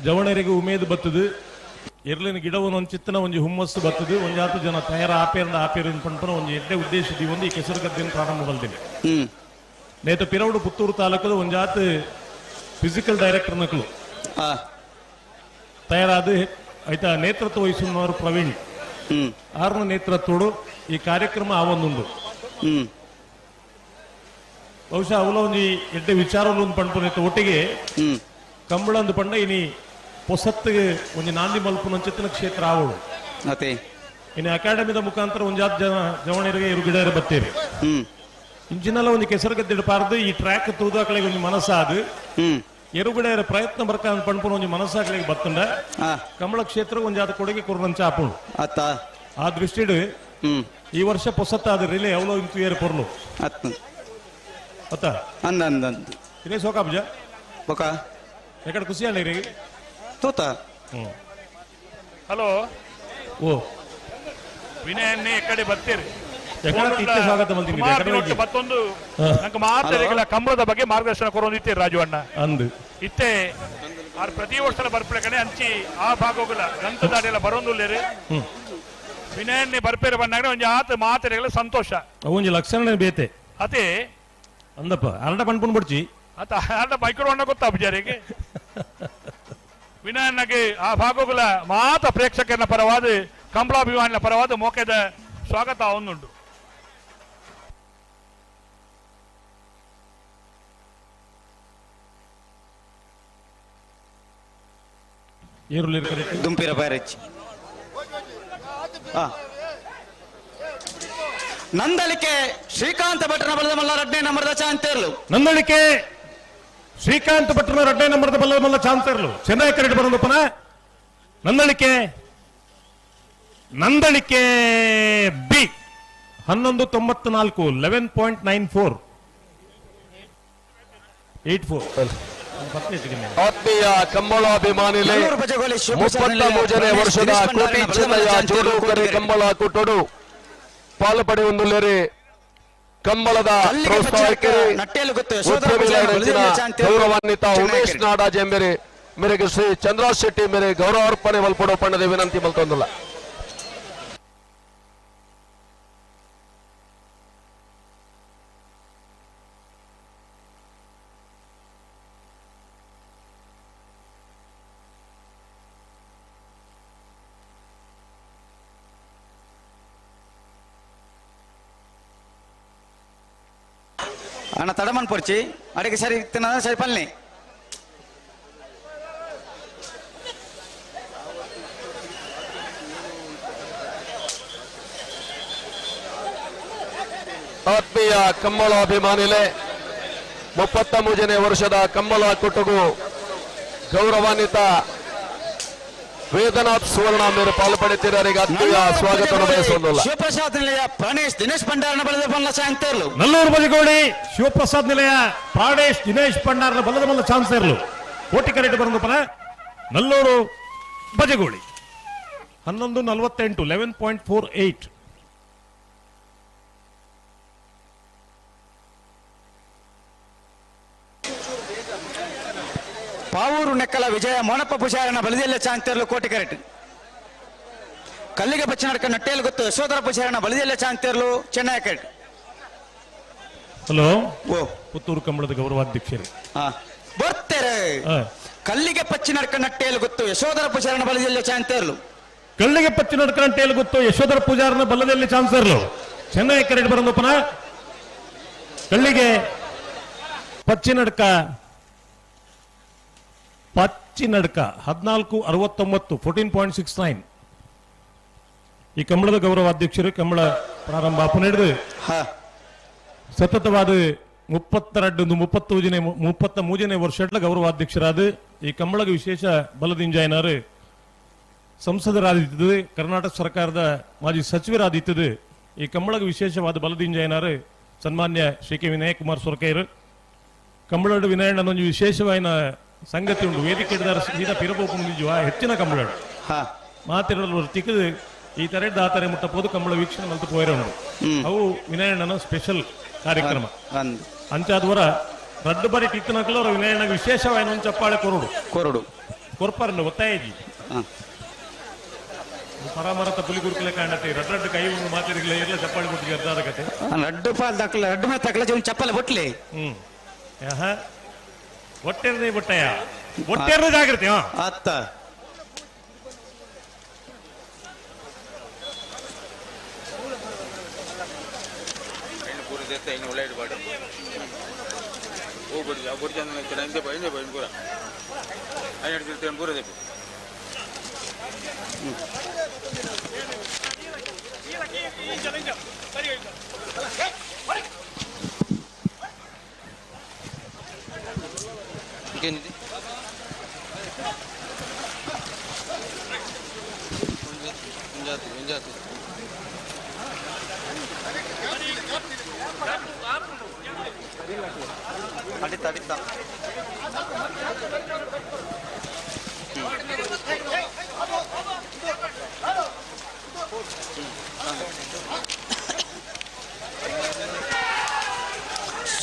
ಜವಣರಿಗೆ ಉಮೇದು ಬತ್ತದು, ಎರ್ಲಿನ ಗಿಡವನ್ನು ಒಂದು ಚಿತ್ತನ ಒಂಜಿ ಹುಮ್ಮಸ್ಸು ಬತ್ತದು, ಒಂಜಾತು ಜನ ತಯಾರ ಆಪೇರ್ನ ಆಪೇರ್ ಪಂಪನ ಒಂಜಿ ಎಡ್ಡೆ ಉದ್ದೇಶ ಒಂದು ಈ ಕೆಸರುಗದ್ದೆಯನ್ನು ಪ್ರಾರಂಭ ಮಲ್ತೀನಿ. ನೇತ ಪಿರವಡು ಪುತ್ತೂರು ತಾಲೂಕದ ಒಂಜಾತು ಫಿಸಿಕಲ್ ಡೈರೆಕ್ಟರ್ ನಕಲು ತಯಾರಾದ ಆಯ್ತಾ ನೇತೃತ್ವ ವಹಿಸುವವರು ಪ್ರವೀಣ್ ಆರ್ನ ನೇತೃತ್ವಡು ಈ ಕಾರ್ಯಕ್ರಮ ಆವೊಂದುಂಡು. ಬಹುಶಃ ಅವಲ ಒಂಜಿ ಎಡ್ಡೆ ವಿಚಾರ ಒಂದು ಪಂಪನ ಒಟ್ಟಿಗೆ ಕಂಬಳಂದು ಪಂಡ ಇನಿ ಪೊಸತ್ತಿಗೆ ಒಂಜಿ ನಾಂದಿ ಮಲ್ಪುನಂಚಿತ್ತಿನ ಕ್ಷೇತ್ರ ಆವಳು. ಇನ್ನು ಅಕಾಡೆಮಿದ ಮುಖಾಂತರ ಒಂಜಾತ್ ಜನ ಜವಣರಿಗೆ ಇರು ಗಿಡರು ಬತ್ತೇರಿ. ಇಂಚಿನೆಲ್ಲ ಒಂದು ಕೆಸರುಗದ್ದೆ ಪಾರ್ದು ಈ ಟ್ರ್ಯಾಕ್ ತೂದಾಕಳಿಗೆ ಒಂಜಿ ಮನಸ್ಸಾದು ಎರುಗಡೆಯರ ಪ್ರಯತ್ನ ಬರ್ಕ ಪಂಪುನ ಒಂಜಿ ಮನಸ್ಸಾಕಳಿಗೆ ಬತ್ತಂಡ ಕಮಲ ಕ್ಷೇತ್ರ ಒಂಜಾತ ಕೊಡುಗೆ ಕೊರನಂಚ ಆಪುಂಡು. ಆ ದೃಷ್ಟಿಡು ಈ ವರ್ಷ ಪೊಸತ್ತಾದ ರಿಲೇ ಅವಲೋ ಇಂತು ಏರು ಪೊರ್ಲು ಅತ್ತ ಇದೇ ಸೋಕಾಬ್ಜ ಬೊಕ ಎಕಡೆ ಖುಷಿ ಅಲ್ಲ ರೀ ತೂತ. ಹಲೋ, ಓ ವಿನಯನ್ನೇ ಎಕಡೆ ಬರ್ತೀರಿ ಸ್ವಾಗತ ಮಲ್ತೀನಿ. ಮತ್ತೊಂದು ನಂಗೆ ಮಾತಾಡಿಲ್ಲ ಕಂಬಳದ ಬಗ್ಗೆ ಮಾರ್ಗದರ್ಶನ ಕೊರೊಂದಿತ್ತೀರಿ ರಾಜು ಅಣ್ಣ ಅಂದು ಇತ್ತೆ ಆರ್ ಪ್ರತಿ ವರ್ಷ ಬರ್ಪಡೆ ಕಣೆ ಅಂಚಿ ಆ ಭಾಗಗಳ ಗಂತದಾಡೆಲ್ಲ ಬರೋಂದುಲ್ಲೇರಿ. ವಿನಯನ್ನೇ ಬರ್ಪೇರೆ ಬಂದಾಗ ಒಂಜಿ ಆತ ಮಾತಾಡಿಗಳ ಸಂತೋಷ ಒಂಜಿ ಲಕ್ಷಣ ಬೇತೆ ಅದೇ ಅಂದಪ್ಪ ಅರಡ ಪಣ್ಪುಣ್ ಬಿಡ್ಚಿ ಆತ ಅರಡ ಬೈಕರು ಅಣ್ಣ ಗೊತ್ತಾ ಬಿಜಾರಿಗೆ. ವಿನಯಣ್ಣಗೆ ಆ ಭಾಗಗಳ ಮಾತ ಪ್ರೇಕ್ಷಕರ ಪರವಾದ ಕಂಬಳಾಭಿಮಾನಿನ ಪರವಾದ ಮೋಕೆದ ಸ್ವಾಗತ ಒಂದುಂಟು. ದುಂಪಿರ ಬೈರಚ್ Nandalike Srikanth ಭಟ್ರನ ಬಲದ ಮಲ್ಲ ರಡ್ಡನೇ ನಂಬರ್ದ ಚಾಂತೇರ್ಲು. ನಂದಳಿಕೆ ಶ್ರೀಕಾಂತ್ ಭಟ್ರನ ರಡ್ಡನೇ ನಂಬರ್ದ ಬಲ್ಲದ ಮಲ್ಲ ಚಾಂತೇರ್ಲು ಚೆನ್ನೈ ಕರೆಡ್ ಬರೋದಪ್ಪನ. ನಂದಳಿಕೆ ನಂದಳಿಕೆ ಬಿ 11.94 11.94 84. ಆತ್ಮೀಯ ಕಂಬಳಾಭಿಮಾನಿಲೆ 33ನೇ ವರ್ಷದ ಕೋಟಿ ಚೆನ್ನಯ್ಯ ಜೋಡುಕರೆ ಕಂಬಳ ಕೂಟೋಡು ಪಾಲು ಪಡೆಯುವುದಿಲ್ಲರೆ ಕಂಬಳದ ಪ್ರೋತ್ಸಾಹಕರೇ ಗೌರವಾನ್ವಿತ ಉಮೇಶ್ ನಾಡಾಜೆ ಮೇರೆ ಮೇರೆಗೆ ಶ್ರೀ ಚಂದ್ರಾಜ್ ಶೆಟ್ಟಿ ಮೇರೆ ಗೌರವಾರ್ಪಣೆ ಮಲ್ಪಡೋ ಪಣ್ಣದ ವಿನಂತಿ ಮಲ್ತೊಂದಿಲ್ಲ. ಅಣ್ಣ ತಡಮನ್ ಪೊರ್ಚಿ ಅಡಿಗೆ ಸರಿ ತಿನ್ನದ ಸರಿ ಪಲ್ನಿ. ಆತ್ಮೀಯ ಕಂಬಳಾಭಿಮಾನಿಲೆ 33ನೇ ವರ್ಷದ ಕಂಬಳ ಕೂಟಗೂ ಗೌರವಾನ್ವಿತ ವೇದನಾಥ್ ಸುವರ್ಣ ಮೇರೆ ಪಾಲು ಪಡೆಯುತ್ತಿದ್ದಾರೆ. ಆತ್ಮೀಯ ಸ್ವಾಗತವನ್ನು ಬಯಸುವುದಿಲ್ಲ. ಶಿವಪ್ರಸಾದ್ ನಿಲಯ ಪ್ರಾಣೇಶ್ ದಿನೇಶ್ ಭಂಡಾರನ ಬಲದ ಮಲ್ಲ ಚಾನ್ಸರ್ಲು. ನಲ್ಲೂರು ಬಜಗೋಳಿ ಶಿವಪ್ರಸಾದ್ ನಿಲಯ ಪ್ರಾಣೇಶ್ ದಿನೇಶ್ ಭಂಡಾರನ ಬಲದ ಮಲ್ಲ ಚಾನ್ಸರ್ಲು ಕೋಟಿ ಕರೆಟ್ ಬರಂದಪ್ಪನ. ನಲ್ಲೂರು ಬಜಗೋಳಿ 11.48 11.48. ಪಾವೂರು ನೆಕ್ಕಲ ವಿಜಯ ಮೋನಪ್ಪ ಪೂಜಾರನ ಬಲದೆಲ್ಲ ಚಾಂತೇರ್ಲು ಕೋಟಿ ಕರೆಟ್. ಕಲ್ಲಿಗೆ ಬಚ್ಚನಡ್ಕ ನಟ್ಟೇಲು ಗೊತ್ತು ಯಶೋಧರ ಪೂಜಾರನ ಬಲದೆಲ್ಲ ಚಾಂತೇರ್ಲು ಚೆನ್ನೈ ಕರೆಟ್. ಹಲೋ ಪುತ್ತೂರು ಕಂಬಳದ ಗೌರವಾಧ್ಯಕ್ಷರು ಬರ್ತಾರೆ. ಕಲ್ಲಿಗೆ ಪಚ್ಚಿನಡ್ಕ ನಟ್ಟೇಲು ಗೊತ್ತು ಯಶೋಧರ ಪೂಜಾರನ ಬಲದೆಲ್ಲ ಚಾಂತೇರ್ಲು. ಕಲ್ಲಿಗೆ ಪಚ್ಚಿನಡ್ಕ ನಟ್ಟೇಲು ಗೊತ್ತು ಯಶೋಧರ ಪೂಜಾರನ ಬಲದಲ್ಲಿ ಚಾನ್ಸರ್ಲು ಚೆನ್ನೈ ಕರೆಟ್ ಬರಂದಪ್ಪನ. ಕಳ್ಳಿಗೆ ಪಚ್ಚಿನಡ್ಕ ಪಚ್ಚಿನಡ್ಕ 14.69 14.69. ಈ ಕಂಬಳದ ಗೌರವಾಧ್ಯಕ್ಷರು ಕಂಬಳ ಪ್ರಾರಂಭ ಪುನಃ ಸತತವಾದ 32 33ನೇ ವರ್ಷ ಗೌರವಾಧ್ಯಕ್ಷರಾದ ಈ ಕಂಬಳದ ವಿಶೇಷ ಬಲದಿಂಜಾಯನರು ಸಂಸದರಾದಿತ್ತದು, ಕರ್ನಾಟಕ ಸರ್ಕಾರದ ಮಾಜಿ ಸಚಿವರಾದಿತ್ತದು. ಈ ಕಂಬಳದ ವಿಶೇಷವಾದ ಬಲದಿಂಜಾಯನರು ಸನ್ಮಾನ್ಯ ಶ್ರೀ ಕೆ ವಿನಯಕುಮಾರ್ ಸೊರಕೈರು. ಕಂಬಳಡು ವಿನಯಣ್ಣನೊಂದು ವಿಶೇಷವಾದ ಸಂಗತಿ ಉಂಟು. ವೇದಿಕೆ ಸೀದಾ ಪಿರಪೋಪು ನಿಜವ ಹೆಚ್ಚಿನ ಕಂಬಳಡು ಮಾತಿರಲು ತಿಕ್ಕದು ಈ ತರ ಆ ತರ ಮುಟ್ಟಬೋದು ಕಂಬಳ ವೀಕ್ಷಣೆ ಮಲ್ತು ಪೋಯರ ಉಂಟು. ಅವು ವಿನಯಣ್ಣನ ಸ್ಪೆಷಲ್ ಕಾರ್ಯಕ್ರಮ. ಅಂಚಾದವರ ರಡ್ಡು ಬಾರಿ ಟಿತ್ತನಕಲು ಅವರ ವಿನಯಣ್ಣಗೆ ವಿಶೇಷವಾದ ಒಂದು ಚಪ್ಪಾಳೆ ಕೊರಡು ಕೊರಡು ಕೊರ್ಪಾರಲ್ಲ ಒತ್ತಾಯಜಿ ಪರಾಮರತ ಪುಲಿ ಗುರುಕುಲೆ ಕಾಣತ್ತೆ ರಡ್ಡು ರಡ್ಡು ಕೈ ಒಂದು ಮಾತಿರಲಿಲ್ಲ ಎಲ್ಲ ಚಪ್ಪಾಳೆ ಕೊಟ್ಟಿಗೆ ಅರ್ಧ ಕತೆ ರಡ್ಡು ಪಾಲ್ ದಕ್ಕಲ ರಡ್ಡು ಮೇಲೆ ತಕ್ಕಲ ಜೀವನ ಚಪ್ಪಾಳೆ ಬೊಟ್ಲಿ. ಒಟ್ಟೆರ್ನೇ ಬೊಟ್ಟಯ್ಯ ಒಟ್ಟೆರ್ನ ಜಾಗೃತಿ ಅತ್ತ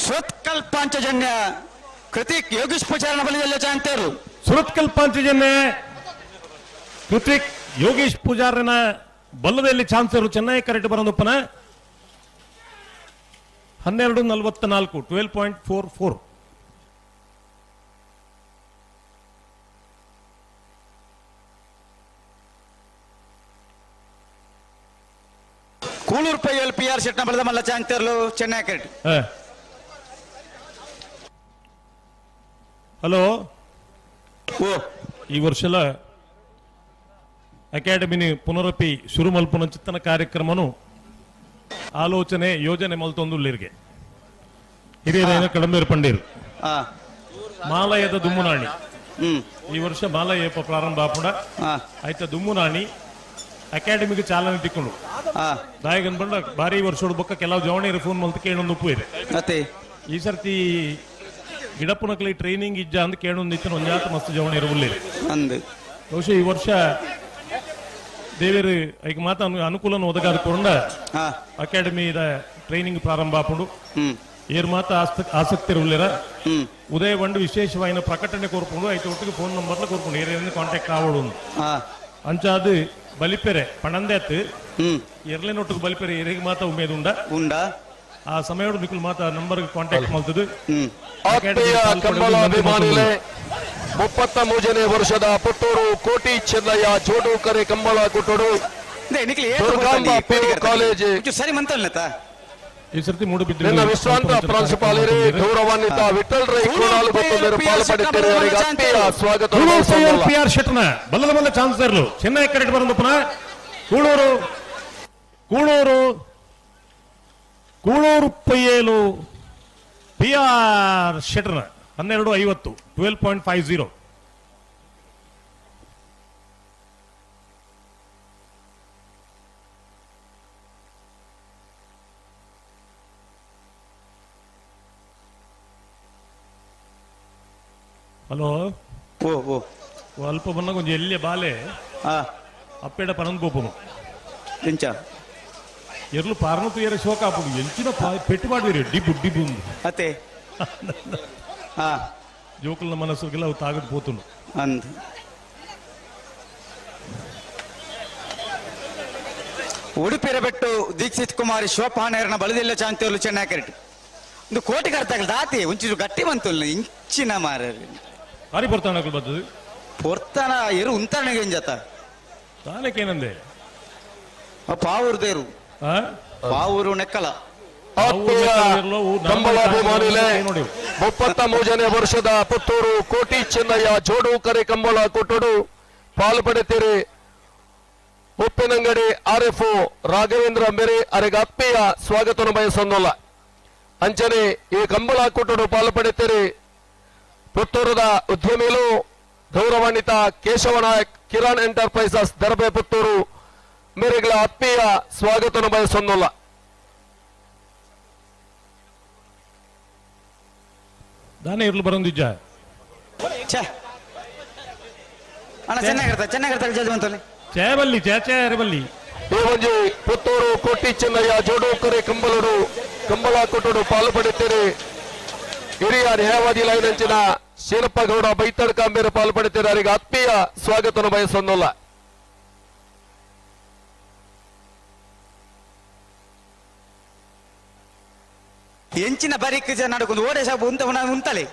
ಸುರತ್ಕಲ್ ಪಾಂಚಜನ್ಯ ಕೃತಿಕ್ ಯೋಗೇಶ್ ಪೂಜಾರನ ಬಲದಲ್ಲಿ ಚಾಂತೇರು. ಸುರತ್ಕಲ್ ಪಾಂಚಜನ್ಯ ಕೃತಿಕ್ ಯೋಗೇಶ್ ಪೂಜಾರನ ಬಲ್ಲದಲ್ಲಿ ಚಾನ್ಸರು ಚೆನ್ನೈ ಕರೆಕ್ಟ್ ಬರೋದಪ್ಪನ 12.44 12.44. ಕೂಳೂರು ಪೈಯಲ್ ಪಿ ಆರ್ ಶೆಟ್ನ ಬಲದ ಮಲ್ಲ ಚಾಂತೇರ್ಲು ಚೆನ್ನೈ ಕರೆಕ್ಟ್. ಹಲೋ ಈ ವರ್ಷಲ ಅಕಾಡೆಮಿನಿ ಪುನರಪಿ ಶುರು ಮಲ್ಪುನ ಚಿತ್ತನ ಕಾರ್ಯಕ್ರಮನು ಆಲೋಚನೆ ಯೋಜನೆ ಮಲ್ತೊಂದುಲ್ಲಿರ್ಗೆ ಹಿರಿಯರೇನ ಕಡಂಬೇರು ಪಂಡೀರು ಮಾಲಯದ ದುಮ್ಮುನಾಣಿ ಈ ವರ್ಷ ಮಾಲಯ ಪ್ರಾರಂಭ ಆಪುಂಡ ಆಯ್ತ ದುಮ್ಮುನಾಣಿ ಅಕಾಡೆಮಿಗೆ ಚಾಲನೆ ತಿಕ್ಕೊಂಡು ದಾಯಗನ್ ಬಂಡ ಭಾರಿ ವರ್ಷೋಡು ಬೊಕ್ಕ ಕೆಲವು ಜವಣಿಯರು ಫೋನ್ ಮಲ್ತು ಕೇಳೊಂದು ಉಪ್ಪು ಇದೆ ಈ ಸರ್ತಿ ಗಿಡಪ್ಪನಕಲಿ ಟ್ರೈನಿಂಗ್ ಇಜ್ಜ ಅಂದ್ ಕೇಳೊಂದು ಇತ್ತು ಒಂಜಾತ ಮಸ್ತ್ ಜವಣಿಯರು ಉಳ್ಳಿರು ಬಹುಶಃ ಈ ವರ್ಷ ದೇವೇರು ಐಕ್ ಮಾತ ಅನುಕೂಲನ ಒದಗಾದುಕೊಂಡ ಅಕಾಡೆಮಿದ ಟ್ರೈನಿಂಗ್ ಪ್ರಾರಂಭ ಆಪುಂಡು ಏರ್ ಮಾತ ಆಸಕ್ತಿ ಉಳ್ಳಿರ ಉದಯ ಬಂಡು ವಿಶೇಷವಾಯಿನ ಪ್ರಕಟಣೆ ಕೋರ್ಕೊಂಡು ಐತ ಒಟ್ಟಿಗೆ ಫೋನ್ ನಂಬರ್ಲ ಕೋರ್ಕೊಂಡು ಏರೇನು ಕಾಂಟ್ಯಾಕ್ಟ್ ಆವಡು ಅಂಚಾದು ಬಲಿಪೆರೆ ಪಣಂದೇತ್ ಎರ್ಲೆನೊಟ್ಟಿಗೆ ಬಲಿಪೆರೆ ಏರಿಗೆ ಮಾತ ಉಮೇದುಂಡ ಉಂಡ ಆ ಸಮಯಡು ನಿಕುಲ್ ಮಾತ ನಂಬರ್ ಕಾಂಟ್ಯಾಕ್ಟ್ ಮಾಡ್ತದೆ. ಆತ್ಮೀಯ ಕಂಬಳಾಭಿಮಾನಿಗಳೇ, 33ನೇ ವರ್ಷದ ಪುತ್ತೂರು ಕೋಟಿ ಚೆನ್ನಯ್ಯ ಜೋಡುಕರೆ ಕಂಬಳ ಕೊಟ್ಟರು ದುರ್ಗಾಂಬ ಪಿಯು ಕಾಲೇಜ್ ಸರಿ ಮಂತಲ್ಲ ಈ ಸರ್ತಿ ಮೂಡುಬಿದ್ರೆ ನಿನ್ನ ವಿಶ್ರಾಂತ ಪ್ರಾಂಶುಪಾಲರೇ ಗೌರವಾನ್ವಿತ ವಿಠಲ್ ರೈ ಕೋಡಾಲು ಗೊತ್ತೊಂದರು ಪಾಲ್ಪಡುತ್ತಾರೆ. ಅವರಿಗೆ ಆತ್ಮೀಯ ಸ್ವಾಗತ. ಪಿ ಆರ್ ಶೆಟ್ನ ಬಲ್ಲದ ಬಲ್ಲ ಚಾನ್ಸಲರ್ಲು ಚೆನ್ನೈ ಕರೆಕ್ಟ್ ಬರಂದಪ್ಪನ ಕೂಳೂರು ಕೂಳೂರು ಕೂಳೂರು ಪಯ್ಯೇಲು ಪಿ ಆರ್ ಶೆಟ್ನ 12:50 12.50. ಹಲೋ ಓ ಓ ಅಲ್ಪ ಬನ್ನ ಕೊಂಚ ಎಲ್ಲಿ ಬಾಲೆ ಅಪ್ಪೇಡ ಪನಂದ್ ಪೋಪುನು ಎಂಚ ಎರ್ಲು ಪಾರ್ನ ತುಯರ ಶೋಕ ಆಪುಡು ಎಂಚಿನ ಪೆಟ್ಟು ಮಾಡಿರಿ ಡಿಬು ಡಿಬು ಅತ್ತೆ ಜೋಕುಲ್ನ ಮನಸ್ಸುಗೆಲ್ಲ ಅವು ತಾಗದ್ ಪೋತುನು ಅಂದ್ ಉಡುಪಿರ ಬೆಟ್ಟು ದೀಕ್ಷಿತ್ ಕುಮಾರಿ ಶಿವಪಾಣೇರನ ಬಲದಿಲ್ಲ ಚಾಂತಿಯರ್ಲು ಚೆನ್ನಾಗಿ ಕರೆಕ್ಟ್ ಒಂದು ಕೋಟಿ ಕರ್ತಾಗಲ್ ದಾತಿ ಒಂಚೂರು ಗಟ್ಟಿ ಬಂತು ಇಂಚಿನ ಮಾರ ಬಾರಿ ಪೊರ್ತಾನ ಬರ್ತದೆ ಪೊರ್ತಾನ ಎರು ಉಂತಾರಣೆಗೆ ಎಂಜಾತ ತಾನಕ್ಕೇನಂದೆ ಪಾವೂರು ದೇರು ಪಾವೂರು ನೆಕ್ಕಲ. ಆತ್ಮೀಯ ಕಂಬಳಾಭಿಮಾನಿಗಳೇ, 33ನೇ ವರ್ಷದ ಪುತ್ತೂರು ಕೋಟಿ ಚೆನ್ನಯ್ಯ ಜೋಡುಕರೆ ಕಂಬಳ ಕೊಟ್ಟಡು ಪಾಲು ಪಡೆತೀರಿ ಉಪ್ಪಿನಂಗಡಿ ಆರ್ ಎಫ್ ರಾಘವೇಂದ್ರ ಮೇರೆ ಅರೆಗೆ ಆತ್ಮೀಯ ಸ್ವಾಗತ ಬಯಸೊಂದಲ್ಲ. ಅಂಚನೆ ಈ ಕಂಬಳ ಕೊಟ್ಟಡು ಪಾಲು ಪಡೆತೀರಿ ಪುತ್ತೂರದ ಉದ್ಯಮಿಲು ಗೌರವಾನ್ವಿತ ಕೇಶವನಾಯಕ್ ಕಿರಣ್ ಎಂಟರ್ಪ್ರೈಸಸ್ ದರ್ಬೆ ಪುತ್ತೂರು ಮೇರೆಗಳ ಆತ್ಮೀಯ ಸ್ವಾಗತ ಬಯಸೊಂದಲ್ಲ. ದಾನೆ ಇರ್ಲು ಬರೋದಿಜ್ಜ ಅಣ್ಣ ಚೆನ್ನಾಗಿರ್ತಾರೆ ಚೆನ್ನಾಗಿರ್ತಾರೆ ಜಲ್ದಿ ಬಂತಲ್ಲಿ ಚೇಬಲ್ಲಿ ಚೇಚೆ ಈ ಒಂಜಿ ಪುತ್ತೂರು ಕೋಟಿ ಚೆನ್ನಯ್ಯ ಜೋಡುಕರೆ ಕಂಬಳಡು ಕಂಬಳ ಕೊಟ್ಟಡು ಪಾಲು ಪಡೆಯುತ್ತೀರಿ ಹಿರಿಯ ನ್ಯಾಯವಾದಿ ಲೈನಂಚಿನ ಶೀನಪ್ಪ ಗೌಡ ಬೈತಡ್ಕ ಮೇರೆ ಪಾಲು ಪಡೆಯುತ್ತೀರಿ. ಅವರಿಗೆ ಆತ್ಮೀಯ ಸ್ವಾಗತವನ್ನು ಬಯಸೊಂದಲ್ಲ. ಎಂಚಿನ ಬರಿಕ್ ನಡ್ಕೊಂಡು ಓಡೆ ಸಾಬು ಉಂತ ಉಂತಲೆ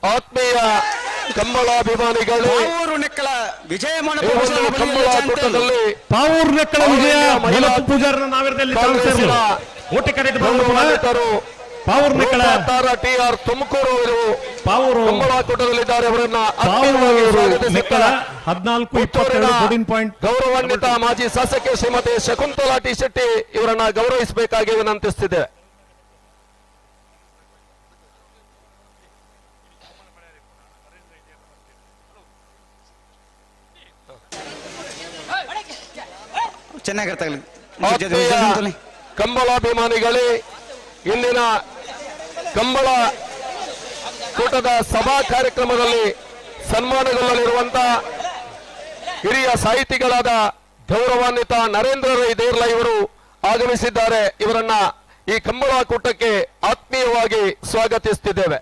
ಆತ್ಮೀಯ ಕಂಬಳಾಭಿಮಾನಿಗಳು ನೆಕ್ಕಳ ವಿಜಯ ಕಂಬಳ ಕೂಟದಲ್ಲಿ ಪಾವೂರು ನೆಕ್ಕಳ ವಿಜಯ ಪೂಜಾರನ ನಾವಿರದಲ್ಲಿ ಪಾವೂರು ನೆಕ್ಕಳ ಟಿ ಆರ್ ತುಮಕೂರು ಅವರು ಪಾವೂರು ಕಂಬಳ ಕೂಟದಲ್ಲಿದ್ದಾರೆ. ಅವರನ್ನ ನೆಕ್ಕಳ 14:22 ಗೌರವಾನ್ವಿತ ಮಾಜಿ ಶಾಸಕಿ ಶ್ರೀಮತಿ ಶಕುಂತಲಾ ಟಿ ಶೆಟ್ಟಿ ಇವರನ್ನ ಗೌರವಿಸಬೇಕಾಗಿ ವಿನಂತಿಸುತ್ತಿದ್ದೇವೆ. ಕಂಬಳಾಭಿಮಾನಿಗಳೇ, ಇಂದಿನ ಕಂಬಳ ಕೂಟದ ಸಭಾ ಕಾರ್ಯಕ್ರಮದಲ್ಲಿ ಸನ್ಮಾನಗೊಳ್ಳಲಿರುವಂತಹ ಹಿರಿಯ ಸಾಹಿತಿಗಳಾದ ಗೌರವಾನ್ವಿತ ನರೇಂದ್ರ ರೈ ದೇರ್ಲ ಇವರು ಆಗಮಿಸಿದ್ದಾರೆ. ಇವರನ್ನ ಈ ಕಂಬಳ ಕೂಟಕ್ಕೆ ಆತ್ಮೀಯವಾಗಿ ಸ್ವಾಗತಿಸುತ್ತಿದ್ದೇವೆ.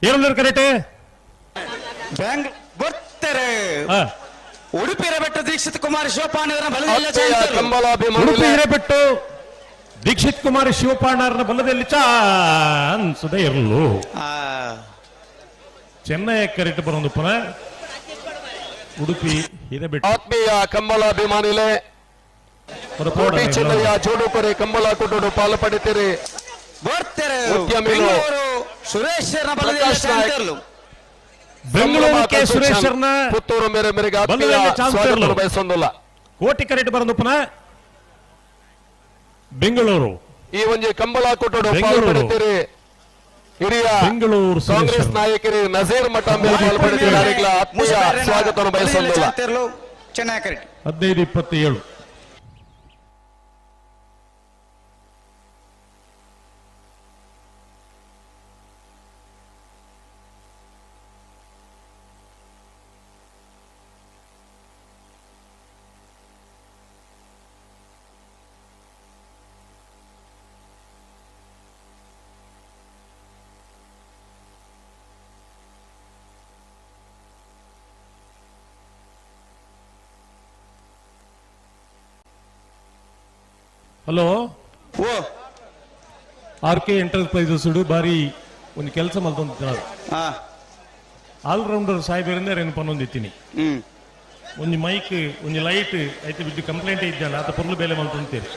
ಏನುಳ್ಳೇರು ಕರೆಕ್ಟ್ ಬ್ಯಾಂಗ್ ಬರ್ತಾರೆ ಉಡುಪಿ ಹಿರೇಬೆಟ್ಟು ದೀಕ್ಷಿತ್ ಕುಮಾರ್ ಶಿವಪಾಣವರ ಉಡುಪಿ ಹಿರೇಬೆಟ್ಟು ದೀಕ್ಷಿತ್ ಕುಮಾರ್ ಶಿವಪಾಣರನ ಬಲದಲ್ಲಿ ಚಾನ್ಸದ ಇರಲು ಚೆನ್ನೈ ಕರೆಕ್ಟ್ ಬರೋದು ಪುನಃ ಉಡುಪಿ ಹಿರೇಬೆಟ್ಟು ಆತ್ಮೀಯ ಕಂಬಳಾಭಿಮಾನಿಲೆ ಕೋಟಿ ಚೆನ್ನಯ್ಯ ಜೋಡುಕೊರೆ ಕಂಬಳ ಕೊಟ್ಟುಡು ಪಾಲು ಪಡಿತೀರಿ ಬರ್ತಾರೆ ಉದ್ಯಮಿಗಳು ಸುರೇಶ್ ಪ್ರಕಾಶ್ ನಾಯ್ಕ್ ಬೆಂಗಳೂರು ಕೆ ಸುರೇಶರ್ನ ಪುತ್ತೂರು ಮೇರೆ ಮೇರೆಗೆ ಆತ್ಮೀಯ ಬಲದಲ್ಲಿ ಚಾನ್ಸ್ ಸ್ವಾಗತ ಇರಲು. ಬಯಸೊಂದಿಲ್ಲ ಕೋಟಿ ಕರೆಕ್ಟ್ ಬರೋದು ಪುನಃ ಬೆಂಗಳೂರು ಈ ಒಂಜಿ ಕಂಬಳ ಕೊಟ್ಟುಡು ಪಾಲು ಬೆಂಗಳೂರು. ಪಡಿತೀರಿ ಹಿರಿಯ ಬೆಂಗಳೂರು ಕಾಂಗ್ರೆಸ್ ಸುರೇಶ್ ನಾಯಕರಿ ನಜೀರ್ ಮಠ ಮೇಲೆ ಪಾಲು ಪಡಿತೀರಿ ಅವರಿಗೆಲ್ಲ ಆತ್ಮೀಯ ಸ್ವಾಗತವನ್ನು ಬಯಸೊಂದಿಲ್ಲ Chennaya correct 15 27. Hello O R K enterprises ಬಾರಿ ಒಂದು ಕೆಲಸ ಮಲ್ತೊಂದಿತ್ತು ಆಲ್ರೌಂಡರ್ ಸಾಹೇಬರಿಂದ ರೇನು ಪನ್ನೊಂದಿತ್ತೀನಿ ಒಂಜಿ ಮೈಕ್ ಒಂಜಿ ಲೈಟ್ ಐತೆ ಬಿದ್ದು ಕಂಪ್ಲೇಂಟ್ ಇದ್ದಾನೆ ಆತ ಪೊರ್ಲು ಬೇಲೆ ಮಲ್ತೊಂತೀರಿ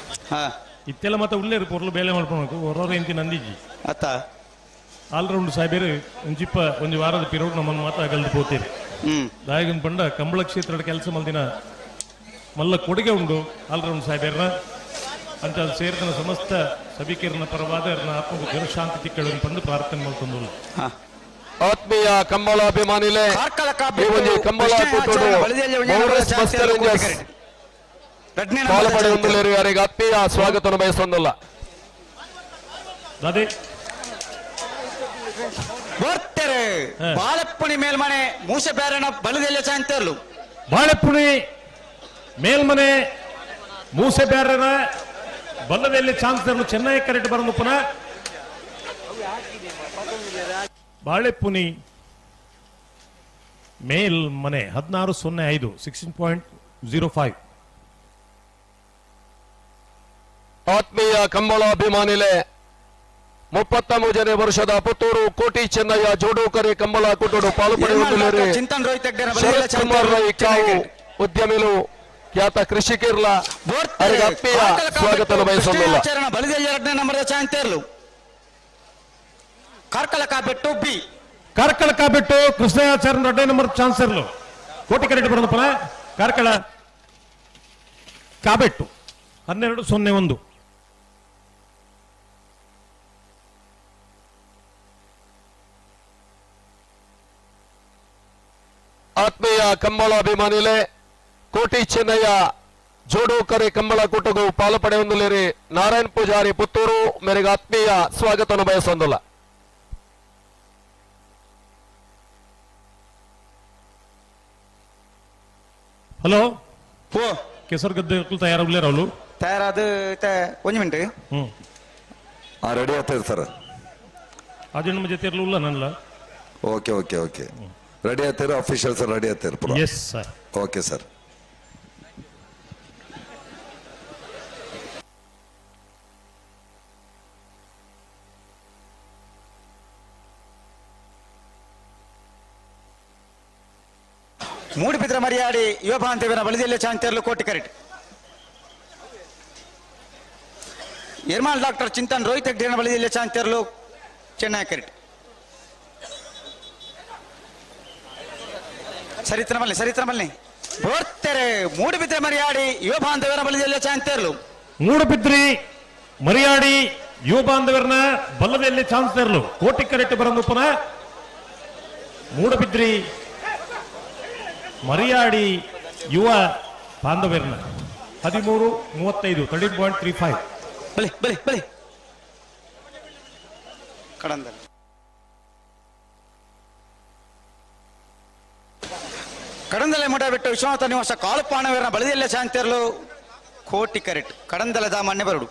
ಇತ್ತೆಲ್ಲ ಮತ್ತೆ ಉಳ್ಳೇರು ಪೊರ್ಲು ಬೇಲೆ ಮಲ್ಪೊಣಕು ಹೊರೊರ ಇಂತಿ ನಂದಿಜ್ಜಿ ಅತ್ತ ಆಲ್ರೌಂಡ್ ಸಾಹೇಬರು ಒಂಜಿಪ್ಪ ಒಂಜಿ ವಾರದ ಪಿರೋಡ್ ನಮ್ಮನ್ನು ಮಾತ್ರ ಕಲ್ದು ಪೋತೀರಿ ದಾಯಗನ್ ಪಂಡ ಕಂಬಳ ಕ್ಷೇತ್ರದ ಕೆಲಸ ಮಲ್ದಿನ ಮಲ್ಲ ಕೊಡುಗೆ ಉಂಡು ಆಲ್ರೌಂಡ್ ಸಾಹೇಬರ್ನ ಅಂತ ಅದು ಸೇರಿದ ಸಮಸ್ತ ಸಭಿಕರನ್ನ ಪರವಾದ ಆತ್ಮ ಶಾಂತಿ ತಿಕ್ಕಳನ್ನು ಬಂದು ಪ್ರಾರ್ಥನೆ ಮಾಡ್ಕೊಂಡು ಆತ್ಮೀಯ ಕಂಬಳಾಭಿಮಾನಿಲೆ ಈ ಒಂಜಿ ಕಂಬಳ ಕೂಟುಡು ಮೌರಿಸ್ ಮಸ್ಕರಿಂಜಸ್ ಪಾಲು ಪಡೆಯುವಂದುಲ್ಲೇರು ಯಾರಿಗೆ ಆತ್ಮೀಯ ಸ್ವಾಗತವನ್ನು ಬಯಸೊಂದಿಲ್ಲ ದಾದೆ ಬರ್ತಾರೆ ಬಾಳೆಪ್ಪುಣಿ ಮೇಲ್ಮನೆ ಮೂಸೆ ಬ್ಯಾರಣ ಬಲದೆಲ್ಲ ಚಾಂತರ್ಲು ಬಾಳೆಪುಣಿ ಮೇಲ್ಮನೆ ಮೂಸೆ ಬ್ಯಾರನ ಬಲ್ಲದಲ್ಲಿ ಚಾನ್ಸಲರ್ ಚೆನ್ನೈ ಕರೆಕ್ಟ್ ಬರೋದು ಪುನಃ ಬಾಳೆಪುನಿ ಮೇಲ್ಮನೆ 16.05 16.05. ಆತ್ಮೀಯ ಕಂಬಳಾಭಿಮಾನಿಲೆ 33ನೇ ವರ್ಷದ ಪುತ್ತೂರು ಕೋಟಿ ಚೆನ್ನಯ್ಯ ಜೋಡೂಕರಿ ಕಂಬಳ ಕೂಟುಡು ಪಾಲು ಪಡೆಯುವಂದುಲ್ಲೇರು ಚಿಂತನ್ ರೋಹಿತ್ ಹೆಗ್ಡೆನ ಶರತ್ ಕುಮಾರ್ ರೈ ಕಾವು ಉದ್ಯಮಿಲು ಖ್ಯಾತ ಕೃಷಿಕಿರ್ಲ ಅವರಿಗೆ ಆತ್ಮೀಯ ಸ್ವಾಗತ ಬಯಸೊಂದಿಲ್ಲ ಬಲದೆಲ್ಲ ಎರಡನೇ ನಂಬರ್ ಚಾಂತರ್ಲು ಕಾರ್ಕಳ ಕಾಬೆಟ್ಟು ಬಿ ಕಾರ್ಕಳ ಕಾಬೆಟ್ಟು ಕೃಷ್ಣಯಾಚಾರ್ಯ ಎರಡನೇ ನಂಬರ್ ಚಾನ್ಸರ್ಲು ಕೋಟಿ ಕರೆಕ್ಟ್ ಬರೋದು ಪುನಃ ಕಾರ್ಕಳ ಕಾಬೆಟ್ಟು 12.01. ಆತ್ಮೀಯ ಕಂಬಳಾಭಿಮಾನಿಲೆ ಕೋಟಿ ಚೆನ್ನಯ್ಯ ಜೋಡೂಕರಿ ಕಂಬಳ ಕೂಟಗೂ ಪಾಲು ಪಡೆಯುವಂದುಲ್ಲೇರಿ ನಾರಾಯಣ್ ಪೂಜಾರಿ ಪುತ್ತೂರು ಮೇರೆಗೆ ಆತ್ಮೀಯ ಸ್ವಾಗತವನ್ನು ಬಯಸೊಂದಿಲ್ಲ. ಹಲೋ ಕೆಸರುಗದ್ದೆ ತಯಾರಾಗ್ಲೇರ ಅವಳು ತಯಾರಾದ ಒಂದು ಮಿನಿಟ್ ರೆಡಿ ಆಗ್ತದೆ ಸರ್ ಅದು ನಮ್ಮ ಜೊತೆ ಇರಲಿಲ್ಲ ನನ್ನ ಓಕೆ ಓಕೆ ಓಕೆ ರೆಡಿ ಆಗ್ತೀರಾ ಅಫಿಷಿಯಲ್ ಸರ್ ರೆಡಿ ಆಗ್ತೀರ yes sir okay sir. Moodbidri ಮರ್ಯಾಡಿ ಯುವ ಬಾಂಧವ್ಯನ ಬಲಿದೆಲ್ಲ ಚಾಂತೇರ್ಲು ಕೋಟಿ ಕರೆಕ್ಟ್ ಯರ್ಮಾಲ್ ಡಾಕ್ಟರ್ ಚಿಂತನ್ ರೋಹಿತ್ ಹೆಗ್ಡೆನ ಬಲಿದೆಲ್ಲ ಚಾಂತೇರ್ಲು ಚೆನ್ನೈ ಕರೆಕ್ಟ್ ಸರಿತ್ರ ಮಲ್ಲಿ ಸರಿತ್ರ ಮಲ್ಲಿ ಬರ್ತಾರೆ ಮೂಡಿಬಿದ್ರೆ ಮರ್ಯಾಡಿ ಯುವ ಬಾಂಧವ್ಯನ ಬಲಿದೆಲ್ಲ ಚಾಂತೇರ್ಲು ಮೂಡುಬಿದ್ರಿ ಮರಿಯಾಡಿ ಯುವ ಬಾಂಧವರನ್ನ ಬಲ್ಲದಲ್ಲಿ ಚಾನ್ಸಲರ್ಲು ಕೋಟಿ ಕರೆಕ್ಟ್ ಬರಂದು ಪುನಃ ಮೂಡುಬಿದ್ರಿ ಮರಿಯಾಡಿ ಯುವ ಬಾಂಧವ್ಯರನ್ನ 13.35 13.35. ಬಲಿ ಬಲಿ ಬಲಿ ಕಡಂದಲ್ ಕಡಂದಲೆ ಮಠ ಬಿಟ್ಟು ವಿಶ್ವನಾಥ ನಿವಾಸ ಕಾಳುಪಾಣವೀರನ ಬಳಿದೆಲ್ಲ ಶಾಂತಿರಲು ಕೋಟಿ ಕರೆಕ್ಟ್ ಕಡಂದಲದ ಮಣ್ಣೆ ಬರಡು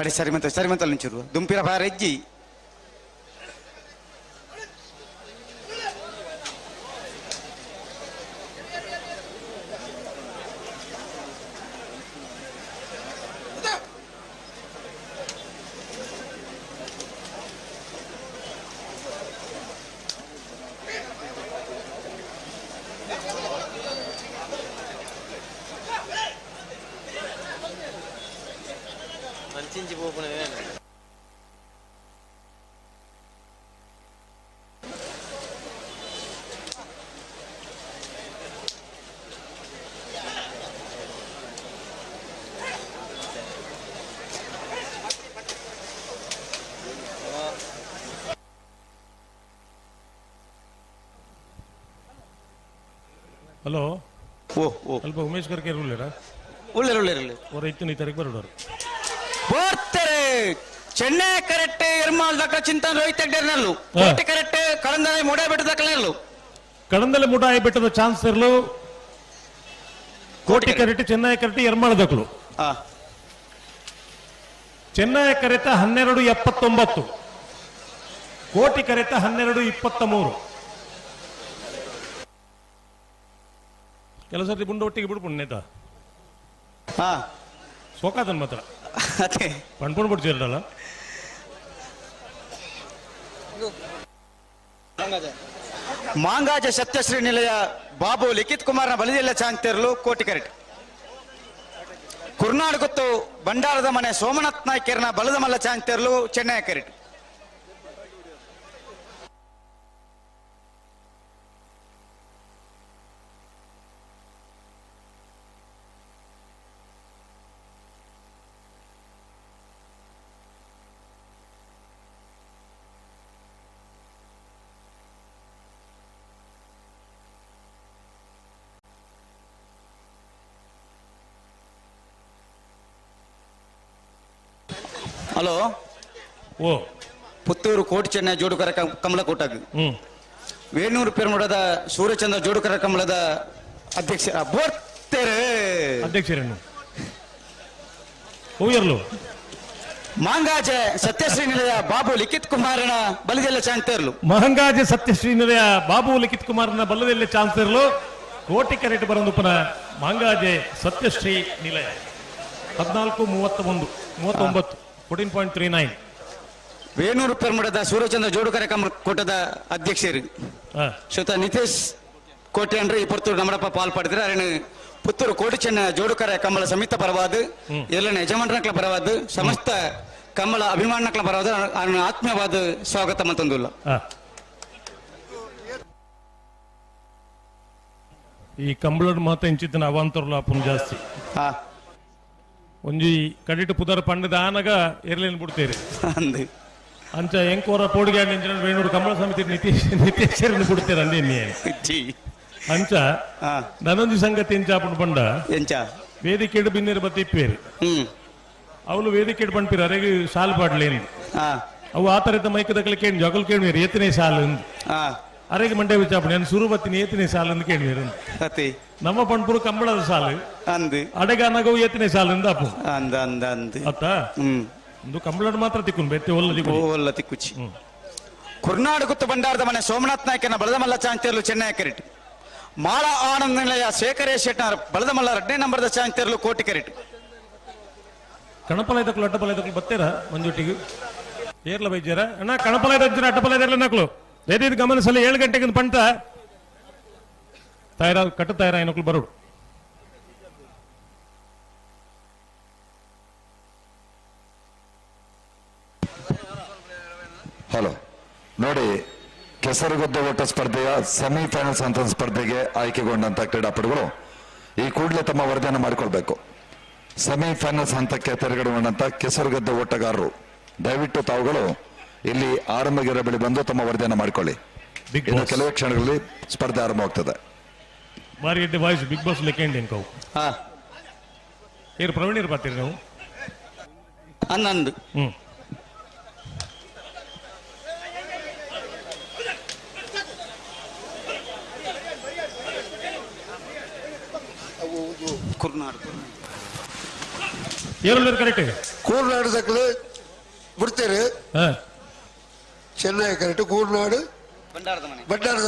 ಅಡೆ ಸರಿ ಮಂತ ಸರಿ ಮಂತಲ್ಲಿ ನಿಂಚೂರು ದುಂಪಿರ ಬಾರ ಹೆಜ್ಜಿ ಹಲೋ ಓ ಓ ಅಲ್ಪ ಉಮೇಶ್ ಕರ್ಕೆ ಉಳ್ಳೇರಾ ಉಳ್ಳೇರು ಉಳ್ಳೇರು ಅವರ ಇತ್ತು ಈ ತಾರೀಕು ಬರೋಡರು ಬರ್ತಾರೆ ಚೆನ್ನೈ ಕರೆಕ್ಟ್ ಎರ್ಮಾಲ್ ದಕ್ಕ ಚಿಂತನ್ ರೋಹಿತ್ ಹೆಗ್ಡೆರ್ನಲ್ಲು ಕೋಟೆ ಕರೆಕ್ಟ್ ಕಳಂದಲೆ ಮುಡ ಬೆಟ್ಟದ ಕಲೆಯಲ್ಲು ಕಡಂದಲೆ ಮುಡಾಯಿ ಬೆಟ್ಟದ ಚಾನ್ಸ್ ಇರಲು ಕೋಟೆ ಕರೆಕ್ಟ್ ಚೆನ್ನೈ ಕರೆಕ್ಟ್ ಎರ್ಮಾಳ್ ದಕ್ಕಲು ಚೆನ್ನೈ ಕರೆತ 12.79, ಕೋಟಿ ಕರೆತ 12.23. ಕೆಲವು ಸರ್ತಿ ಬುಂಡ ಒಟ್ಟಿಗೆ ಬಿಡ್ಪುಂಡು ನೇತ ಸೋಕಾತನ್ ಮಾತ್ರ ಪಣ್ಪುಂಡು ಬಿಡ್ತಿರಲ್ಲ. ಮಾಂಗಾಜ ಸತ್ಯಶ್ರೀ ನಿಲಯ ಬಾಬು ಲಿಖಿತ್ ಕುಮಾರ್ನ ಬಲಿದೆಲ್ಲ ಚಾಂತಿರ್ಲು ಕೋಟಿ ಕರೆಟ್. ಕುರ್ನಾಡ್ ಗೊತ್ತು ಭಂಡಾರದ ಮನೆ ಸೋಮನಾಥ್ ನಾಯ್ಕರ್ನ ಬಲದ ಮಲ್ಲ ಚಾಂತಿರ್ಲು ಚೆನ್ನೈ ಕರೆಟ್. ಹಲೋ ಓ ಪುತ್ತೂರು ಕೋಟಿ ಚೆನ್ನೈ ಜೋಡುಕರ ಕಮಲಕೋಟಗ್ ವೇಣೂರು ಪೆರುಮುಡದ ಸೂರ್ಯಚಂದ್ರ ಜೋಡುಕರ ಕಮಲದ ಅಧ್ಯಕ್ಷ ಬೋರ್ತೆರೆ ಅಧ್ಯಕ್ಷರೇನು ಹೋಗಿರ್ಲು ಮಾಂಗಾಜೆ ಸತ್ಯಶ್ರೀ ನಿಲಯ ಬಾಬು ಲಿಖಿತ್ ಕುಮಾರನ ಬಲದೆಲ್ಲ ಚಾನ್ಸರ್ಲು. ಮಹಂಗಾಜೆ ಸತ್ಯಶ್ರೀ ನಿಲಯ ಬಾಬು ಲಿಖಿತ್ ಕುಮಾರನ ಬಲದೆಲ್ಲ ಚಾನ್ಸರ್ಲು ಕೋಟಿ ಕರೆಟ್ ಬರಂದುಪನ ಮಾಂಗಾಜೆ ಸತ್ಯಶ್ರೀ ನಿಲಯ 14.31 39 14.39. ವೇಣೂರು ಪೆರ್ಮುಡದ ಸೂರ್ಯಚಂದ್ರ ಜೋಡುಕರ ಕೂಟದ ಅಧ್ಯಕ್ಷರು ಶ್ರೀಯುತ ನಿತೇಶ್ ಕೋಟೆ ಅಂದ್ರೆ ಈ ಪುತ್ತೂರು ನಮ್ಮಡಪ್ಪ ಪಾಲ್ ಪಡೆದ್ರೆ ಅರಣ ಪುತ್ತೂರು ಕೋಟಿ ಚೆನ್ನ ಜೋಡುಕರ ಕಮಲ ಸಮಿತ ಪರವಾದ ಎಲ್ಲ ಯಜಮಾನರ ಪರವಾದ ಸಮಸ್ತ ಕಮಲ ಅಭಿಮಾನಕ್ಲ ಪರವಾದ ಆತ್ಮೀಯವಾದ ಸ್ವಾಗತ ಮತ್ತೊಂದಿಲ್ಲ. ಈ ಕಂಬಳದ ಮಾತ ಇಂಚಿತ್ತಿನ ಅವಾಂತರಲು ಅಪ್ಪನ ಜಾಸ್ತಿ ಒಂಜಿ ಕಡಿಟು ಪುದರ್ ಪಂಡದ ಆನಗ ಎರ್ಲೇನು ಬಿಡ್ತೇರಿ ಅಂಚ ಎಂಕೋರ ಪೋಡಿಗೆ ವೇಣೂರು ಕಮಲ ಸಮಿತಿ ನಿತೀಶ್ ನಿತೇಶರನ್ನು ಬಿಡ್ತೇರೆ ಅಂದೇ ಅಂಚ ನನ್ನೊಂದು ಸಂಗತಿ ಎಂಚಾಪುಂಡು ಪಂಡ ಎಂಚ ವೇದಿಕೆಡು ಬಿನ್ನೇರು ಬತ್ತಿ ಇಪ್ಪೇರು ಅವಳು ವೇದಿಕೆಡು ಪಂಪಿರ ಅರೆಗೆ ಸಾಲು ಪಾಡ್ಲೇನು ಅವು ಆ ತರದ ಮೈಕ್ ದಕ್ಕಲು ಕೇಳಿ ಜಗಲ್ ಕೇಳುವೇರು ಏತನೇ ಸಾಲು ಅರೆಗೆ ಮಂಡೆ ವಿಚಾಪಣೆ ನಾನು ಸುರು ಬತ್ತಿನ ಏತನೇ ಸಾಲು ಅಂತ ಕೇಳುವೇರು ನಮ್ಮ ಪಂಪುರು ಕಂಬಳದ ಸಾಲು ಅಡೆಗಾನಗವು ಏತನೇ ಸಾಲು ಅಂದ ಅಪ್ಪು ಅಂದ ಅಂದ ಅಂದ ಅತ್ತ ಒಂದು ಕಂಬಳದ ಮಾತ್ರ ತಿಕ್ಕು ಬೆತ್ತೆ ಒಲ್ಲ ತಿಕ್ಕು ಒಲ್ಲ ತಿಕ್ಕುಚಿ. ಕುರ್ನಾಡು ಗುತ್ತು ಭಂಡಾರದ ಮನೆ ಸೋಮನಾಥ್ ನಾಯ್ಕನ ಬಲದಮಲ್ಲ ಚಾಂತಿರ್ಲು ಚೆನ್ನೈ ಕರೆಟ್. ಮಾಳ ಆನಂದ ನಿಲಯ ಶೇಖರೇಶ್ ಶೆಟ್ಟರ್ ಬಲದಮಲ್ಲ 2ನೇ ನಂಬರ್ದ ಚಾಂತಿರ್ಲು ಕೋಟಿ ಕರೆಟ್. ಕಣಪಲ ಇದಕ್ಕಲು ಅಡ್ಡಪಲ ಇದಕ್ಕಲು ಬತ್ತೀರಾ ಮಂಜುಟ್ಟಿಗೆ ಏರ್ಲ ಬೈಜಾರ ಅಣ್ಣ ಕಣಪಲ ಇದ್ದ ಅಡ್ಡಪಲ ಇದರ್ಲ ನಕ್ಲು ಇದು ಗಮನಿಸಲ್ಲ 7 ಗಂಟೆಗೆ ಪಂಟ ತಯಾರ ಕಟ್ಟು ತಯಾರ ಏನಕ್ಲು ಬರೋಡು. ಹಲೋ ನೋಡಿ, ಕೆಸರುಗದ್ದೆ ಓಟ ಸ್ಪರ್ಧೆಯ ಸೆಮಿಫೈನಲ್ಸ್ ಹಂತದ ಸ್ಪರ್ಧೆಗೆ ಆಯ್ಕೆಗೊಂಡಂತ ಕ್ರೀಡಾಪಟುಗಳು ಈ ಕೂಡಲೇ ತಮ್ಮ ವರದಿಯನ್ನು ಮಾಡಿಕೊಳ್ಬೇಕು. ಸೆಮಿಫೈನಲ್ಸ್ ಹಂತಕ್ಕೆ ತೆರೆಗಡೆಗೊಂಡಂತ ಕೆಸರುಗದ್ದೆ ಓಟಗಾರರು ದಯವಿಟ್ಟು ತಾವುಗಳು ಇಲ್ಲಿ ಆರಂಭಗೆರೆ ಬಳಿ ಬಂದು ತಮ್ಮ ವರದಿಯನ್ನು ಮಾಡಿಕೊಳ್ಳಿ. ಇನ್ನು ಕೆಲವೇ ಕ್ಷಣಗಳಲ್ಲಿ ಸ್ಪರ್ಧೆ ಆರಂಭವಾಗ್ತದೆ. ಬಾರಿ ಬಾಯ್ಸ್ ಬಿಗ್ ಬಾಸ್ ಲೆಕ್ಕಂಡಿ ಏರು ಪ್ರವೀಣ್ ಬರ್ತೀರಿ ನೀವು ಅನ್ನಂದು ಕುರ್ನಾಡು. ಏರುಳ್ಳೇರು ಕರೆಕ್ಟ್ ಕೂರ್ನಾಡು ದಕ್ಕಲು ಬಿಡ್ತೇರು. ಚೆನ್ನೈ ಕರೆಕ್ಟ್ ಕೂರ್ನಾಡು ಭಂಡಾರದ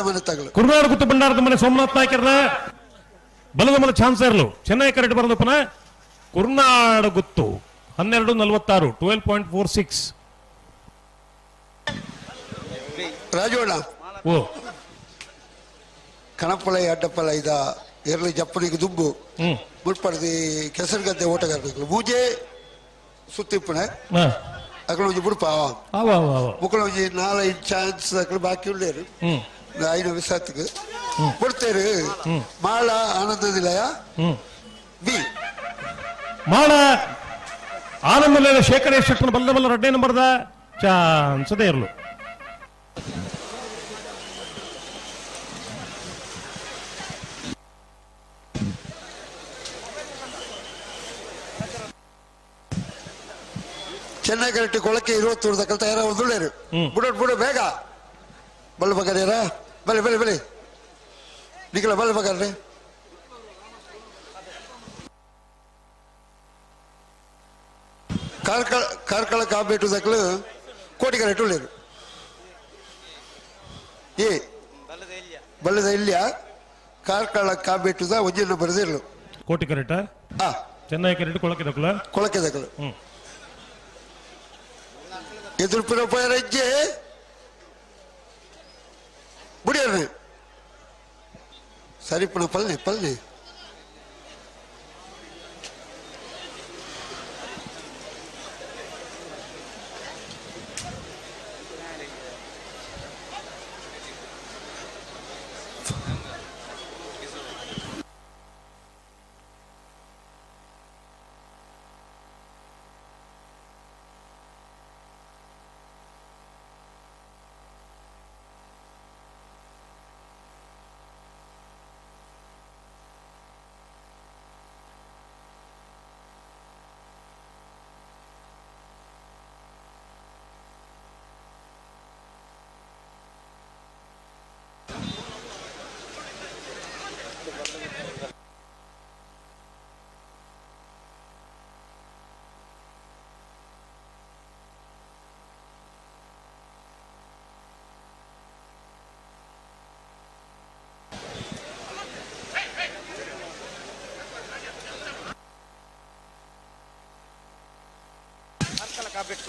ಮನೆ ತಗಲು. ಕುರ್ನಾಡು ಗುತ್ತು ಭಂಡಾರದ ಮನೆ ಸೋಮನಾಥ್ ನಾಯ್ಕರ್ನ ಬಲದ ಮನೆ ಚಾನ್ಸರ್ಲು ಚೆನ್ನೈ ಕರೆಕ್ಟ್ ಬರೋದಪ್ಪನ ಕುರ್ನಾಡು ಗುತ್ತು 12:46 12.46. ರಾಜೋಣ ಓ ಕಣಪಲ ಅಡ್ಡಪಲ ಇದ ಎರಲಿ ಜಪ್ಪನಿಗೆ ದುಂಬು ಮುಟ್ಪಡ್ದಿ ಕೆಸರುಗದ್ದೆ ಓಟಗಾರರು ಮೂಜೆ ಸುತ್ತಿಪ್ಪಣೆ ಅಕಲ ಒಂಜಿ ಬುಡ್ಪ ಮುಕ್ಕಳ ಒಂಜಿ 4-5 ಚಾನ್ಸ್ ಅಕಲು ಬಾಕಿ ಉಳ್ಳೇರು ಐನ ವಿಸಾತ್ಗೆ ಬಿಡ್ತೇರು. ಮಾಳ ಆನಂದ ನಿಲಯ ಬಿ ಮಾಳ ಆನಂದ ನಿಲಯ ಶೇಖರ ಶೆಟ್ಟನ ಬಲ್ಲ ಬಲ್ಲ 2ನೇ ನಂಬರ್ದ ಚಾನ್ಸ್ ಅದೇ ಇರಲು. ಚೆನ್ನೈ ಕರೆಕ್ಟ್ ಕೊಳಕ್ಕೆ 20 ದಕ್ಕಲ್ ತಯಾರ ಒಂದು ಬುಡ ಬುಡ ಬೇಗ ಬಲ್ಲ ಬಗಾರ ಬಲೆ ಬಲೆ ಬಲೆ ನಿಖಲ ಬಲ್ಲ ಬಗಾರ್ರೆ. ಕಾರ್ಕಳ ಕಾರ್ಕಳ ಕಾಬೇಟು ದಕ್ಕಲು ಕೋಟಿ ಕರೆಕ್ಟ್ ಉಳ್ಳೇರು. ಏ ಬಲ್ಲದ ಇಲ್ಲಿಯ ಕಾರ್ಕಳ ಕಾಬೇಟುದ ಒಂಜಿನ ಬರೆದಿರಲು ಕೋಟಿ ಕರೆಕ್ಟ್ ಚೆನ್ನೈ ಕರೆಕ್ಟ್ ಕೊಳಕೆ ದಕ್ಕಲ ಕೊಳಕೆ ದಕ್ಕಲು ಎದುರುಪಿನ ರಜ್ಜೆ ಬುಡಿಯರ್ನೆ ಸರಿಪಣ ಪಲ್ನೆ ಪಲ್ನೆ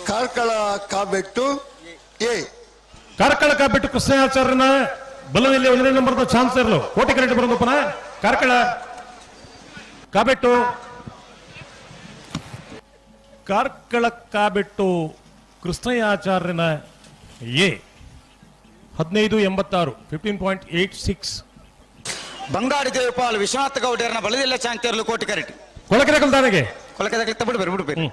ಕಾರ್ಕಳ ಕಾಬೆಟ್ಟು ಎ ಕಾರ್ಕಳ ಕಾಬೆಟ್ಟು ಕೃಷ್ಣಾಚಾರ್ಯನ ಬಲದಲ್ಲಿ 1ನೇ ನಂಬರ್ದ ಚಾನ್ಸ್ ಇರಲು ಕೋಟಿ ಕರೆಕ್ಟ್ ಬರೋದಪ್ಪನ ಕಾರ್ಕಳ ಕಾಬೆಟ್ಟು ಕಾರ್ಕಳ ಕಾಬೆಟ್ಟು ಕೃಷ್ಣಯಾಚಾರ್ಯನ ಎ 15.86 15.86. ಬಂಗಾಡಿ ದೇವಪಾಲ್ ವಿಶ್ವನಾಥ ಗೌಡರನ ಬಲದಿಲ್ಲ ಚಾನ್ಸ್ ಇರಲು ಕೋಟಿ ಕರೆಕ್ಟ್ ಕೊಳಕೆ ದಾಖಲ್ದಾನೆಗೆ ಕೊಳಕೆ ದಾಖಲೆ ಬಿಡ್ಬೇರು ಬಿಡ್ಬೇರು.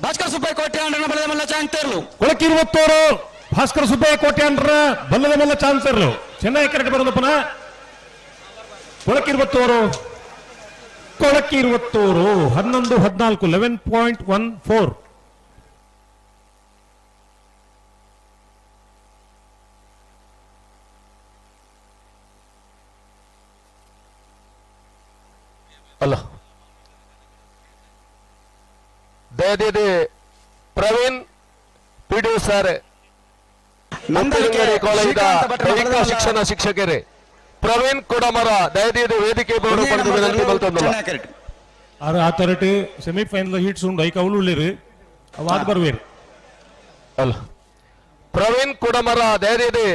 ಭಾಸ್ಕರ ಸುಬ್ಬಯ್ಯ ಕೋಟ್ಯಾಂಡ್ರನ ಬಲದ ಮಲ್ಲ ಚಾನ್ಸರ್ಲು ಕೊಳಕಿರುವತ್ತೋರು ಭಾಸ್ಕರ ಸುಬ್ಬಯ್ಯ ಕೋಟ್ಯಾಂಡ್ರ ಬಲ್ಲದ ಮಲ್ಲ ಚಾನ್ಸರ್ಲು ಚೆನ್ನೈ ಕರೆಕ್ಟ್ ಬರೋದಪ್ಪನ ಕೊಳಕಿರುವತ್ತೋರು ಕೊಳಕಿರುವತ್ತೋರು 11.14 11.14. ಅಲ್ಲ ದಯದೀದಿ ಪ್ರವೀಣ್ ಪಿಡಿ ಸರ್ ನಂದನಗಿರಿ ಕಾಲೇಜಿನ ದೈಹಿಕ ಶಿಕ್ಷಣ ಶಿಕ್ಷಕರೇ ಪ್ರವೀಣ್ ಕೊಡಮರ ದಯದೀದಿ ವೇದಿಕೆ ಬೋರ್ಡ್ ಪಡೆದು ವಿನಂತಿ ಮಲ್ತೊಂದುಲ್ಲ. ಆ ತರಟಿ ಸೆಮಿಫೈನಲ್ ಹೀಟ್ಸ್ ಉಂಡು ಐಕ ಅವಳು ಉಳ್ಳೇರು ಅವಾದ ಬರುವೇರು. ಅಲ್ಲ ಪ್ರವೀಣ್ ಕೊಡಮರ ದಯದೀದಿ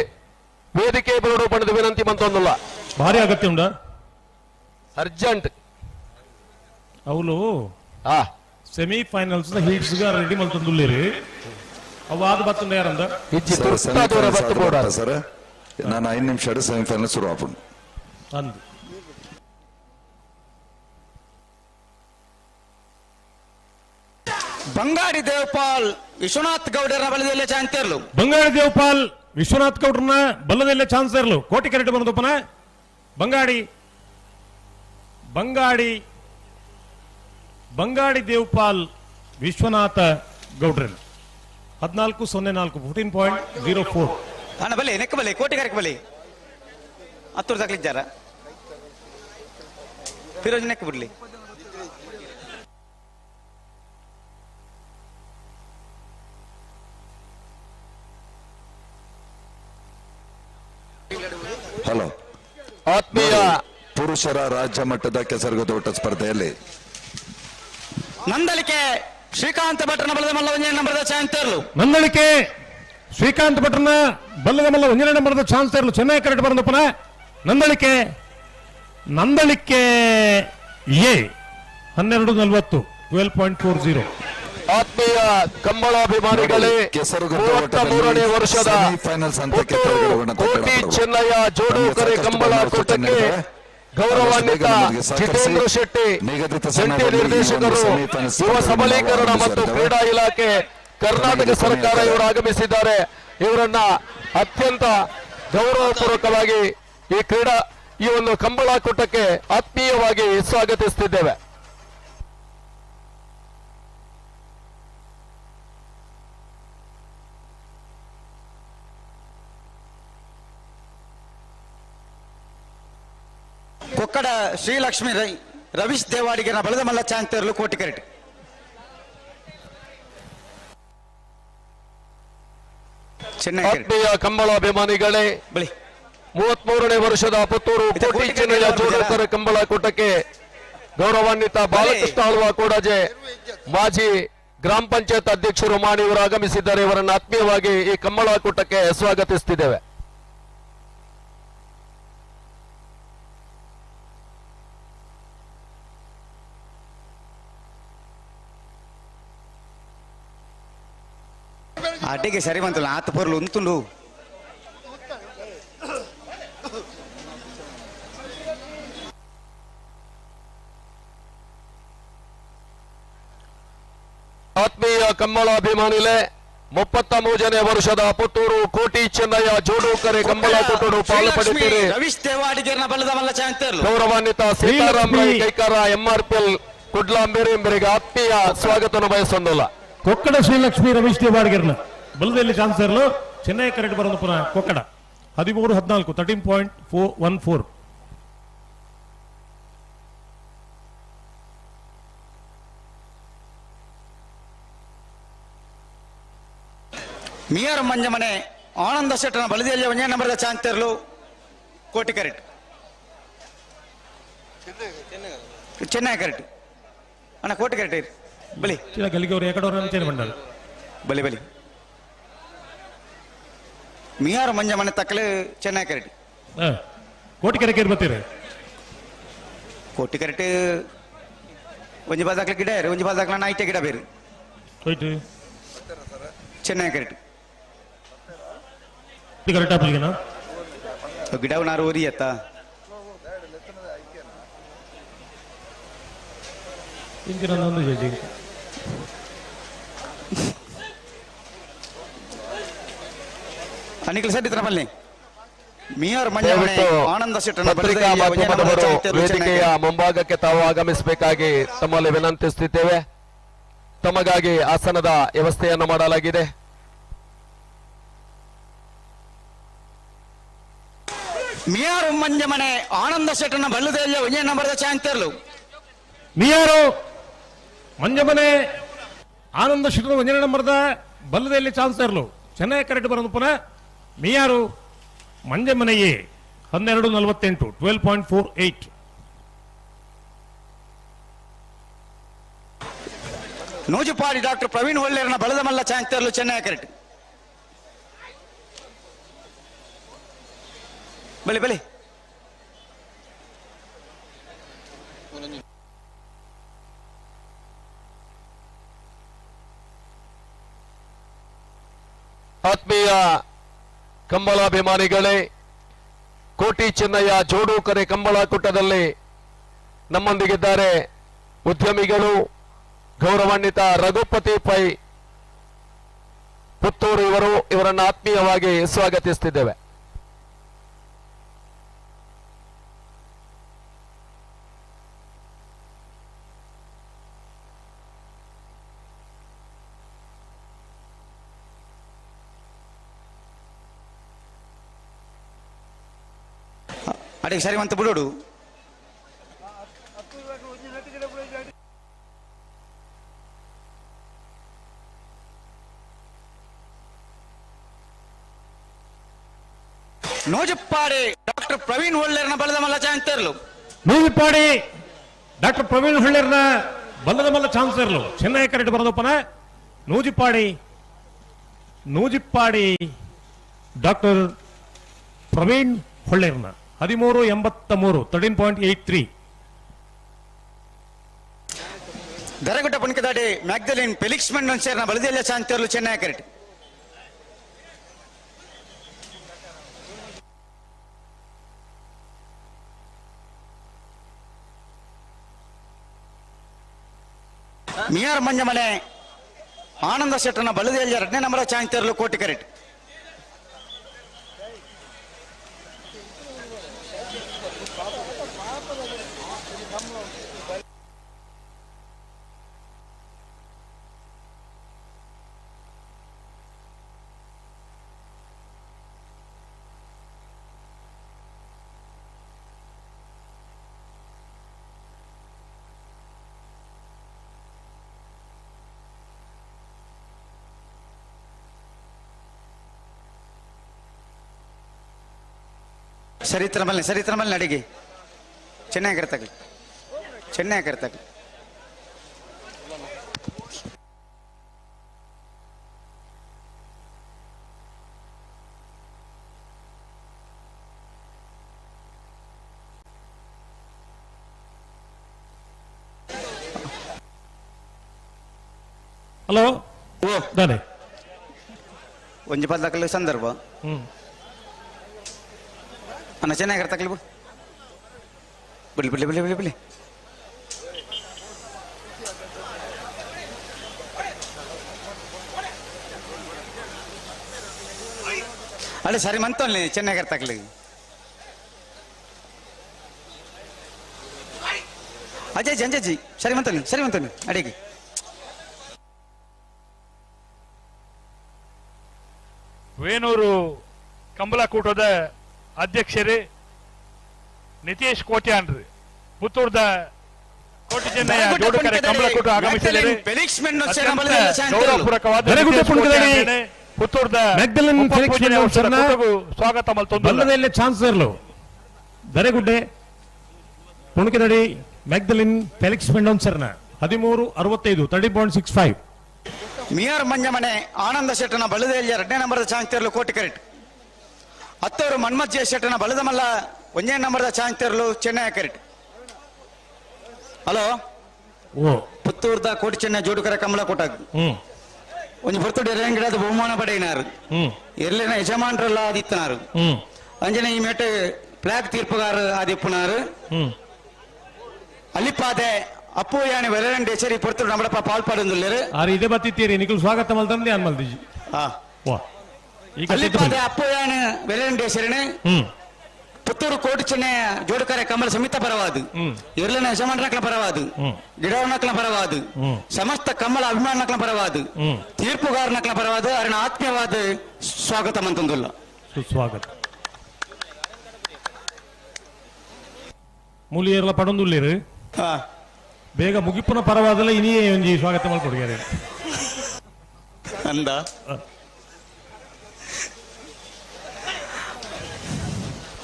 ವೇದಿಕೆ ಬೋರ್ಡ್ ಪಡೆದು ವಿನಂತಿ ಮಲ್ತೊಂದುಲ್ಲ. ಭಾರಿ ಅಗತ್ಯ ಉಂಡ ಅರ್ಜೆಂಟ್ ಅವಳು semifinals heats ready ಮಲ್ತೊಂದುಲ್ಲೇರು ಅವಾದ ಬತ್ತುಂಡ ಯಾರಂದ ಸರ್ ನಾನು 5 ನಿಮಿಷ ಸೆಮಿಫೈನಲ್ ಶುರು ಆಪುಂಡು ಅಂದು ಬಂಗಾಡಿ ದೇವಪಾಲ್ ವಿಶ್ವನಾಥ್ ಗೌಡರ ಬಲದಲ್ಲೇ ಚಾನ್ಸ್ ಇರಲು ಬಂಗಾಡಿ ದೇವಪಾಲ್ ವಿಶ್ವನಾಥ್ ಗೌಡರನ್ನ ಬಲ್ಲದಲ್ಲೇ ಚಾನ್ಸ್ ಇರಲು ಕೋಟಿ ಕರೆಕ್ಟ್ ಬಂದಪ್ಪನ ಬಂಗಾಡಿ ಬಂಗಾಡಿ ಬಂಗಾಡಿ ದೇವಪಾಲ್ ವಿಶ್ವನಾಥ ಗೌಡ್ರನ್ 14.04 14.04. ಅಣ್ಣ ಬಲೆ ನೆಕ್ಕ ಬಲೆ ಕೋಟೆಗಾರಕ್ಕೆ ಬಲೆ ಹತ್ತೂರು ತಗಲಿದ್ದಾರ ಫಿರೋಜ್ ನೆಕ್ಕ ಬಿಡ್ಲಿ. ಹಲೋ, ಆತ್ಮೀಯ ಪುರುಷರ ರಾಜ್ಯ ಮಟ್ಟದ ಕೆಸರುಗದೋಟ ಸ್ಪರ್ಧೆಯಲ್ಲಿ ನಂದಳಿಕೆ ಶ್ರೀಕಾಂತ ಭಟ್ರನ ಬಲದ ಮಲ್ಲ ಒಂಜನೇ ನಂಬರದ ಚಾನ್ಸರ್ಲು. ನಂದಳಿಕೆ ಶ್ರೀಕಾಂತ್ ಭಟ್ರನ ಬಲ್ಲದ ಮಲ್ಲ ಒಂಜನೇ ನಂಬರದ ಚಾನ್ಸರ್ಲು ಚೆನ್ನೈ ಕರೆಕ್ಟ್ ಬರಂದಪ್ಪನ. ನಂದಳಿಕೆ ನಂದಳಿಕೆ ಎ 12.40 12.40. ಆತ್ಮೀಯ ಕಂಬಳಾಭಿಮಾನಿಗಳೇ, 33ನೇ ವರ್ಷದ ಕೋಟಿ ಚೆನ್ನಯ್ಯ ಜೋಡುಕರೆ ಕಂಬಳ ಕೂಟಕ್ಕೆ ಗೌರವಾನ್ವಿತ ಜಿತೇಂದ್ರ ಶೆಟ್ಟಿ, ಜಂಟಿ ನಿರ್ದೇಶಕರು, ಯುವ ಸಬಲೀಕರಣ ಮತ್ತು ಕ್ರೀಡಾ ಇಲಾಖೆ, ಕರ್ನಾಟಕ ಸರ್ಕಾರ ಇವರು ಆಗಮಿಸಿದ್ದಾರೆ. ಇವರನ್ನ ಅತ್ಯಂತ ಗೌರವಪೂರ್ವಕವಾಗಿ ಈ ಕ್ರೀಡಾ ಈ ಒಂದು ಕಂಬಳ ಕೂಟಕ್ಕೆ ಆತ್ಮೀಯವಾಗಿ ಸ್ವಾಗತಿಸುತ್ತಿದ್ದೇವೆ. ಕೊಕ್ಕಡ ಶ್ರೀಲಕ್ಷ್ಮಿ ರವೀಶ್ ದೇವಾಡಿಗನ ಬಲದ ಮಲ್ಲ ಚಾಂತರ್ಲು ಕೋಟಿ ಕರೆಟ್. ಆತ್ಮೀಯ ಕಂಬಳಾಭಿಮಾನಿಗಳೇ, 33ನೇ ವರ್ಷದ ಪುತ್ತೂರು ಕೋಟಿ ಚೆನ್ನಯ್ಯ ಜೋಡುಕರ ಕಂಬಳ ಕೂಟಕ್ಕೆ ಗೌರವಾನ್ವಿತ ಬಾಲಕೃಷ್ಣ ಆಳ್ವ ಕೂಡಾಜೆ, ಮಾಜಿ ಗ್ರಾಮ ಪಂಚಾಯತ್ ಅಧ್ಯಕ್ಷರು ಮಾಣಿ ಇವರು ಆಗಮಿಸಿದ್ದಾರೆ. ಇವರನ್ನು ಆತ್ಮೀಯವಾಗಿ ಈ ಕಂಬಳ ಕೂಟಕ್ಕೆ ಸ್ವಾಗತಿಸುತ್ತಿದ್ದೇವೆ. ಅಡ್ಡಿಗೆ ಸರಿ ಬಂತಲ್ಲ ಆತ ಪೊರ್ಲು ಉಂತುಂಡು. ಆತ್ಮೀಯ ಕಂಬಳಾಭಿಮಾನಿಲೆ, 33ನೇ ವರ್ಷದ ಪುತ್ತೂರು ಕೋಟಿ ಚೆನ್ನಯ್ಯ ಜೋಡುಕರೆ ಕಂಬಳ ಕೂಟಡು ಪಾಲು ಪಡೆಯುತ್ತೀರಿ. ರವೀಶ್ ದೇವಾಡಿಗರ್ನ ಬಲದ ಮಲ್ಲ ಚಾಂತರ್ಲು. ಗೌರವಾನ್ವಿತ ಸೀತಾರಾಮ್ ರೈ ಕೈಕಾರ ಎಂಆರ್ಪಿಎಲ್ ಕುಡ್ಲಾಂಬೇರಿ ಎಂಬರಿಗೆ ಆತ್ಮೀಯ ಸ್ವಾಗತವನ್ನು ಬಯಸೊಂದಲ್ಲ. ಕೊಕ್ಕಡ ಶ್ರೀಲಕ್ಷ್ಮಿ ರವೀಶ್ ದೇವಾಡಿಗರ್ನ ಬಲದಲ್ಲಿ ಚಾನ್ಸರ್ಲು ಚೆನ್ನೈ ಕರೆಕ್ಟ್ ಬರೋದು ಪುನಃ ಕೊಕ್ಕಡ 13.14 13.414. ಮಿಯರ್ ಮಂಜಮನೆ ಆನಂದ ಶೆಟ್ಟನ ಬಲದಲ್ಲಿ ಒಂದೇ ನಂಬರದ ಚಾನ್ಸರ್ಲು ಕೋಟಿ ಕರೆಕ್ಟ್ ಚೆನ್ನೈ ಕರೆಕ್ಟ್ ಅಣ್ಣ ಕೋಟಿ ಕರೆಕ್ಟ್ ಬಲಿ ಗಲ್ಲಿಗೆ ಎಕಡೋರ ಮಂಡಲ ಬಲಿ ಬಲಿ ಮಿಯಾರು ಮಂಜ ಮನೆ ತಕ್ಕಲೆ ಚೆನ್ನೈ ಕರೆಕ್ಟ್ ಕೋಟಿ ಕರೆಕ್ಟ್ ಬರ್ತೀರಿ. ಕೋಟಿ ಕರೆಕ್ಟ್ ಒಂಜಿ ಬಾದಾಕ್ಲ ಗಿಡ ಒಂಜಿ ಬಾದಾಕ್ಲ ನೈಟೆ ಗಿಡ ಬೇರೆ ಚೆನ್ನೈ ಕರೆಕ್ಟ್ ಕರೆಕ್ಟ್ ಗಿಡ ನಾರು ಓರಿ ಅತ್ತ ಪತ್ರಿಕಾ ಮಾಧ್ಯಮದವರು ವೇದಿಕೆಯ ಮುಂಭಾಗಕ್ಕೆ ತಾವು ಆಗಮಿಸಬೇಕಾಗಿ ತಮ್ಮಲ್ಲಿ ವಿನಂತಿಸುತ್ತಿದ್ದೇವೆ. ತಮಗಾಗಿ ಆಸನದ ವ್ಯವಸ್ಥೆಯನ್ನು ಮಾಡಲಾಗಿದೆ. ಮಿಯಾರು ಮಂಜಮನೆ ಆನಂದ ಶೆಟ್ಟನ ಬಲ್ಲದಲ್ಲಿ ಒಂದೇ ನಂಬರದ ಚಾಂತರ್ಲು. ಮಿಯಾರು ಮಂಜಮನೆ ಆನಂದ ಶೆಟ್ಟನ ಒಂದೇ ನಂಬರದ ಬಲ್ಲದಲ್ಲಿ ಚಾನ್ಸರ್ಲು ಚೆನ್ನೈ ಕರೆಕ್ಟ್ ಬರೋದು ಪುನಃ ಮಿಯಾರು ಮಂಜಮನೆಯೇ 12.48 12.48. ನೂಜುಪಾಡಿ ಡಾಕ್ಟರ್ ಪ್ರವೀಣ್ ಒಳ್ಳೆಯರನ ಬಲದ ಮಲ್ಲ ಚಾಂತರ್ಲು ಚೆನ್ನೈ ಕರೆಕ್ಟ್. ಬಲಿ ಬಲಿ ಆತ್ಮೀಯ ಕಂಬಳಾಭಿಮಾನಿಗಳೇ, ಕೋಟಿ ಚೆನ್ನಯ್ಯ ಜೋಡುಕರೆ ಕಂಬಳ ಕೂಟದಲ್ಲಿ ನಮ್ಮೊಂದಿಗಿದ್ದಾರೆ ಉದ್ಯಮಿಗಳು ಗೌರವಾನ್ವಿತ ರಘುಪತಿ ಪೈ ಪುತ್ತೂರು ಇವರು. ಇವರನ್ನು ಆತ್ಮೀಯವಾಗಿ ಸ್ವಾಗತಿಸುತ್ತಿದ್ದೇವೆ. ಅಡಿಗೆ ಸರಿ ಅಂತ ಬಿಡೋಡು. ನೋಜಪ್ಪಾಡಿ ಡಾಕ್ಟರ್ ಪ್ರವೀಣ್ ಹೊಳ್ಳೇರ್ನ ಬಲದ ಮಲ್ಲ ಚಾನ್ಸರ್ಲು. ನೂಜಿಪ್ಪಾಡಿ ಡಾಕ್ಟರ್ ಪ್ರವೀಣ್ ಹೊಳ್ಳೇರ್ನ ಬಲ್ಲದ ಮಲ್ಲ ಚಾನ್ಸರ್ಲು ಚೆನ್ನೈ ಕರೆಕ್ಟ್ ಬರದಪ್ಪನ. ನೂಜಿಪ್ಪಾಡಿ ನೂಜಿಪ್ಪಾಡಿ ಡಾಕ್ಟರ್ ಪ್ರವೀಣ್ ಹೊಳ್ಳೇರ್ನ 13.83 13.83. ದರಗುಡ್ಡ ಪುಣ್ಕದಾಡಿ ಮ್ಯಾಗ್ದಲಿನ್ ಫೆಲಿಕ್ಸ್ ಮೆಂಡೋನ್ ಸೇರ್ನ ಬಲದೆಲ್ಲ ಚಾನ್ಸರ್ಲು ಚೆನ್ನೈ ಕರೆಕ್ಟ್. ಮಿಯಾರ್ ಮಂಜಮನೆ ಆನಂದ ಶೆಟ್ಟನ ಬಲದೆಯಲ್ಲಿ ಎರಡನೇ ನಂಬರ್ ಚಾನ್ಸರ್ಲು ಕೋಟಿ ಕರೆಕ್ಟ್. ಸರಿತ್ರ ಮಲ್ನೆ ಸರಿತ್ರ ಮಲ್ನೆ ಅಡಿಗೆ ಚೆನ್ನಾಗಿರ್ತಗಲಿ ಚೆನ್ನಾಗಿರ್ತಗಲಿ. ಹಲೋ ದಾನೆ ಒಂಜಿ ಪದಕಲು ಸಂದರ್ಭ ಅಣ್ಣ ಚೆನ್ನಾಗಿರ್ತಗಲಿ ಬಿಡ್ಲಿ ಬಿಡ್ಲಿ ಬಿಡ್ಲಿ ಬಿಡ್ಲಿ ಬಿಡ್ಲಿ. ಅಲ್ಲೇ ಸರಿ ಮಂತಲ್ಲಿ ಚೆನ್ನಾಗಿರ್ತಗಲಿ. ಅಜಯ್ ಅಂಜಜ್ಜಿ ಸರಿ ಮಂತಲ್ಲಿ ಸರಿ ಮಂತಲ್ಲಿ ಅಡಿಗೆ. ವೇಣೂರು ಕಂಬಳಕೂಟದ ಅಧ್ಯಕ್ಷರೇ ನಿತೇಶ್ ಕೋಟ್ಯಾನ್ರಿ ಪುತ್ತೂರ್ದ ಕೋಟಿ ಚೆನ್ನಯ್ಯ ಜೋಡುಕರೆ ಕಂಬಳಕೂಟ ಆಗಮಿಸಿದರೆ ಗೌರವಪೂರ್ವಕವಾದ ಪುತ್ತೂರ್ದ ಸ್ವಾಗತ ಮಲ್ತೊಂದು ಚಾನ್ಸಲರ್ ದರೆಗುಡ್ಡೆ ಪುಣಕದಡಿ ಮ್ಯಾಗ್ದಲಿನ್ ಫೆಲಿಕ್ಸ್ ಮೆಂಡೋನ್ಸರ್ನ 13.65 30.65. ಮಿಯರ್ ಮಂಜಮನೆ ಆನಂದ ಶೆಟ್ಟನ ಬಲದೆಯಲ್ಲಿ ಎರಡನೇ ನಂಬರದ ಚಾನ್ಸರ್ಲು ಕೋಟಿ ಕರೆಕ್ಟ್. ಹತ್ತವರು ಮನ್ಮಥ್ ಜೆ ಶೆಟ್ಟನ ಬಲದ ಮಲ್ಲ ಒಂದನೇ ನಂಬರದ ಚಾನ್ಸರ್ಲು ಚೆನ್ನೈ ಕರೆಕ್ಟ್. ಹಲೋ ಪುತ್ತೂರ್ದ ಕೋಟಿ ಚೆನ್ನೈ ಜೋಡುಕರ ಕಮಲ ಕೋಟಾಗ್ ಒಂಜಿ ಪುರ್ತುಡು ಗಿಡದ ಬಹುಮಾನ ಪಡೆಯಿನಾರು ಎರ್ಲಿನ ಯಜಮಾನರೆಲ್ಲ ಆದಿತ್ತನಾರು ಅಂಜನೆ ಈ ಮೇಟೆ ಫ್ಲಾಗ್ ತೀರ್ಪುಗಾರ ಆದಿಪ್ಪುನಾರು ಅಲ್ಲಿಪಾದೆ ಅಪ್ಪು ಯಾನಿ ವೆಲರಂಡ್ ಹೆಸರಿ ಪುರ್ತುಡು ನಮ್ಮಡಪ್ಪ ಪಾಲ್ಪಾಡುಂದುಲ್ಲೇರು ಆರು ಇದೇ ಬತ್ತಿತ್ತೀರಿ ನಿಖಲ್ ಸ್ವಾಗತ ಮಲ್ತಂದೆ ಅನ್ ಮಲ್ದಿಜಿ ಅಲ್ಲಿಪಾದೆ ಅಪ್ಪು ಯಾನಿ ವೆಲರಂಡ್ ಹೆಸರಿನ ಪುತ್ತೂರು ಕೋಟಿ ಚೆನ್ನೈ ಜೋಡುಕರೆ ಕಮಲ ಸಮಿತ ಪರವಾದು ಇರ್ಲಿನ ಯಜಮಾನರಕ್ಲ ಪರವಾದು ಗಿಡವನಕ್ಲ ಪರವಾದು ಸಮಸ್ತ ಕಮಲ ಅಭಿಮಾನಕ್ಲ ಪರವಾದು ತೀರ್ಪುಗಾರನಕ್ಲ ಪರವಾದು ಅರಿನ ಆತ್ಮೀಯವಾದ ಸ್ವಾಗತ ಮಂತಂದುಲ್ಲ ಸುಸ್ವಾಗತ. ಮೂಲಿಯರ್ಲ ಪಡೊಂದುಲ್ಲೇರು ಬೇಗ ಮುಗಿಪುನ ಪರವಾದಲ್ಲ ಇನಿಯೇ ಒಂಜಿ ಸ್ವಾಗತ ಮಲ್ಕೊಡುಗಾರೆ ಅಂದ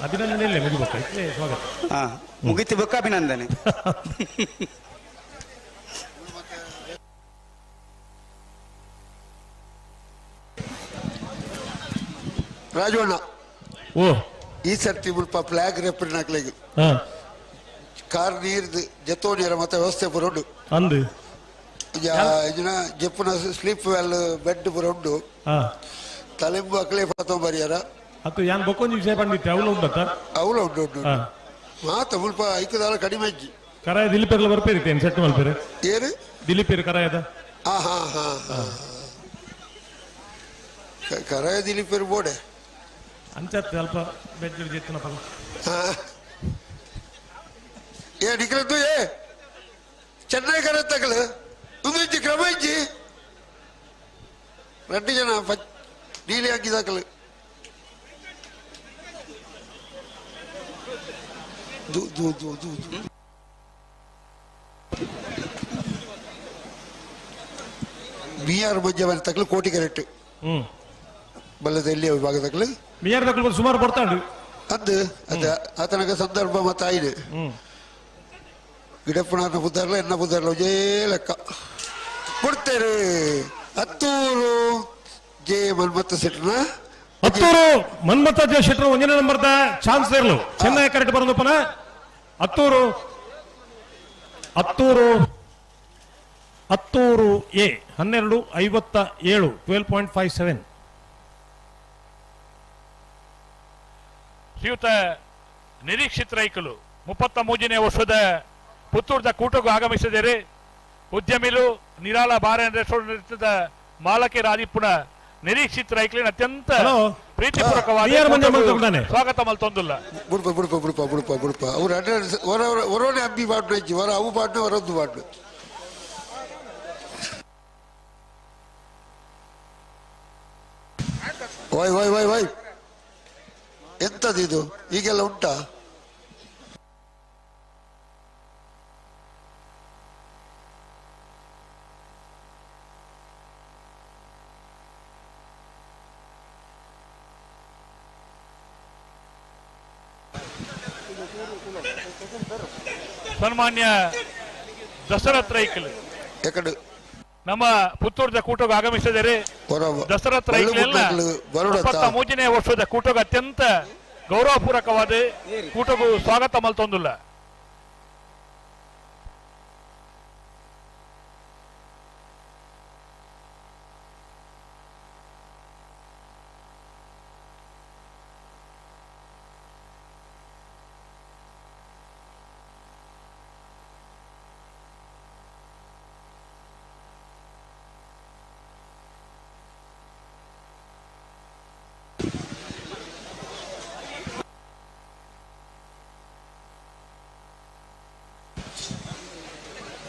ಅಭಿನಂದನೆ ಇಲ್ಲೇ ಮುಗಿಬೇಕು ಸ್ವಾಗತ ಮುಗಿತಿ ಬೇಕಾ ಅಭಿನಂದನೆ. ರಾಜವಣ್ಣ ಓ ಈ ಸರ್ತಿ ಮುಲ್ಪ ಫ್ಲಾಗ್ ರೆಫರಿನ ಹಾಕ್ಲಿಗೆ ಕಾರ್ ನೀರ್ದು ಜತ್ತೋ ನೀರ ಮತ್ತೆ ವ್ಯವಸ್ಥೆ ಪೂರ ಉಂಡು ಅಂದು ಜಪ್ಪುನ ಸ್ಲೀಪ್ ವೆಲ್ ಬೆಡ್ ಪೂರ ಉಂಡು ತಲೆಂಬು ಅಕ್ಲೆ ಪತ್ತೊ ಬರಿಯಾರ ಅತ್ತು ಯಾನ್ ಬೊಕ್ಕೊಂಜಿ ವಿಷಯ ಪಂಡಿತ್ತೆ ಅವಳು ಉಂಡತ್ತ ಅವಳು ಉಂಟು ಉಂಟು ಮಾತ ಮುಲ್ಪ ಐಕದಾಲ ಕಡಿಮೆ ಅಜ್ಜಿ ಕರಾಯ ದಿಲೀಪೆರ್ಲ ಬರ್ಪೇರಿತ್ತೆ ಏನು ಸೆಟ್ ಮಲ್ಪೇರು ಏನು ದಿಲೀಪೇರು ಕರಾಯದ ಹಾ ಹಾ ಹಾ ಹಾ ಕರಾಯ ದಿಲೀಪೇರು ಬೋಡೆ ಅಂಚತ್ ಸ್ವಲ್ಪ ಬೆಡ್ ಜೆತ್ತಿನ ಪದ ಏ ನಿಖಲದ್ದು ಏ ಚೆನ್ನೈ ಕರತ್ತಕಲು ಉಂದು ಕ್ರಮ ಇಜ್ಜಿ రెండు ಜನ ನೀಲಿ ಹಾಕಿದಾಕಲು. ದು ದು ದು ದು ಬಿ ಆರ್ ಮಂಜವನ ತಕ್ಕಲು ಕೋಟಿ ಕರೆಕ್ಟ್ ಬಲ್ಲದ ಎಲ್ಲಿಯ ವಿಭಾಗ ತಕ್ಕಲು ಬಿ ಆರ್ ತಕ್ಕಲು ಸುಮಾರು ಬರ್ತಾಂಡು ಅಂದು ಅದ ಆತನಕ ಸಂದರ್ಭ ಮತ್ತಾಯಿದೆ ಗಿಡಪ್ಪನ ಬುದ್ಧರ್ಲ ಎನ್ನ ಬುದ್ಧರ್ಲ ಜೇ ಲೆಕ್ಕ ಕೊಡ್ತೇನೆ. ಹತ್ತೂರು ಜೆ ಮನ್ಮಥ ಶೆಟ್ಟರ್ನ ಹತ್ತೂರು ಮನ್ಮಥ ಜೆ ಶೆಟ್ಟರ್ ಒಂದನೇ ನಂಬರ್ದ ಚಾನ್ಸ್ ಇರಲು ಚೆನ್ನೈ ಕರೆಕ್ಟ್ ಬರೋದಪ್ಪನ. ಹತ್ತೂರು ಹತ್ತೂರು ಹತ್ತೂರು ಎ 12:57 12.57. ಶ್ರೀಯುತ ನಿರೀಕ್ಷಿತ ರೈಕಲು 33ನೇ ವರ್ಷದ ಪುತ್ತೂರ್ದ ಕೂಟಕ್ಕೂ ಆಗಮಿಸಿದರೆ ಉದ್ಯಮಿಲು ನಿರಾಳ ಬಾರ್ ಅಂಡ್ ರೆಸ್ಟೋರೆಂಟ್ ಮಾಲಕಿ ರಾಜೀಪುನ ನಿರೀಕ್ಷಿತ ರೈಕಲಿನ ಅತ್ಯಂತ ಪ್ರೀತಿಪೂರ್ವಕವಾದ ಸ್ವಾಗತ ಮಲ್ತೊಂದುಲ್ಲ. ಬುಡ್ಪ ಬುಡ್ಪ ಬುಡ್ಪ ಬುಡ್ಪ ಬುಡ್ಪ ಅವ್ರು ಹೊರವನೆ ಅಬ್ಬಿ ಪಾಡ್ನು ಇಜ್ಜಿ ಹೊರ ಅವು ಪಾಡ್ನು ಹೊರೊಂದು ಪಾಡ್ನು. ವೈ ವೈ ವೈ ವೈ ಎಂತದಿದು ಈಗೆಲ್ಲ ಉಂಟಾ? ಸನ್ಮಾನ್ಯ ದಶರಥ ರೈಕಲ್ ನಮ್ಮ ಪುತ್ತೂರ್ದ ಕೂಟಕ್ಕೆ ಆಗಮಿಸಿದರೆ ದಶರಥ ರೈಕಲೆಲ್ಲ 33ನೇ ವರ್ಷದ ಕೂಟಕ್ಕೆ ಅತ್ಯಂತ ಗೌರವಪೂರ್ವಕವಾದ ಕೂಟಕ್ಕೂ ಸ್ವಾಗತ ಮಲ್ತೊಂದುಲ್ಲ.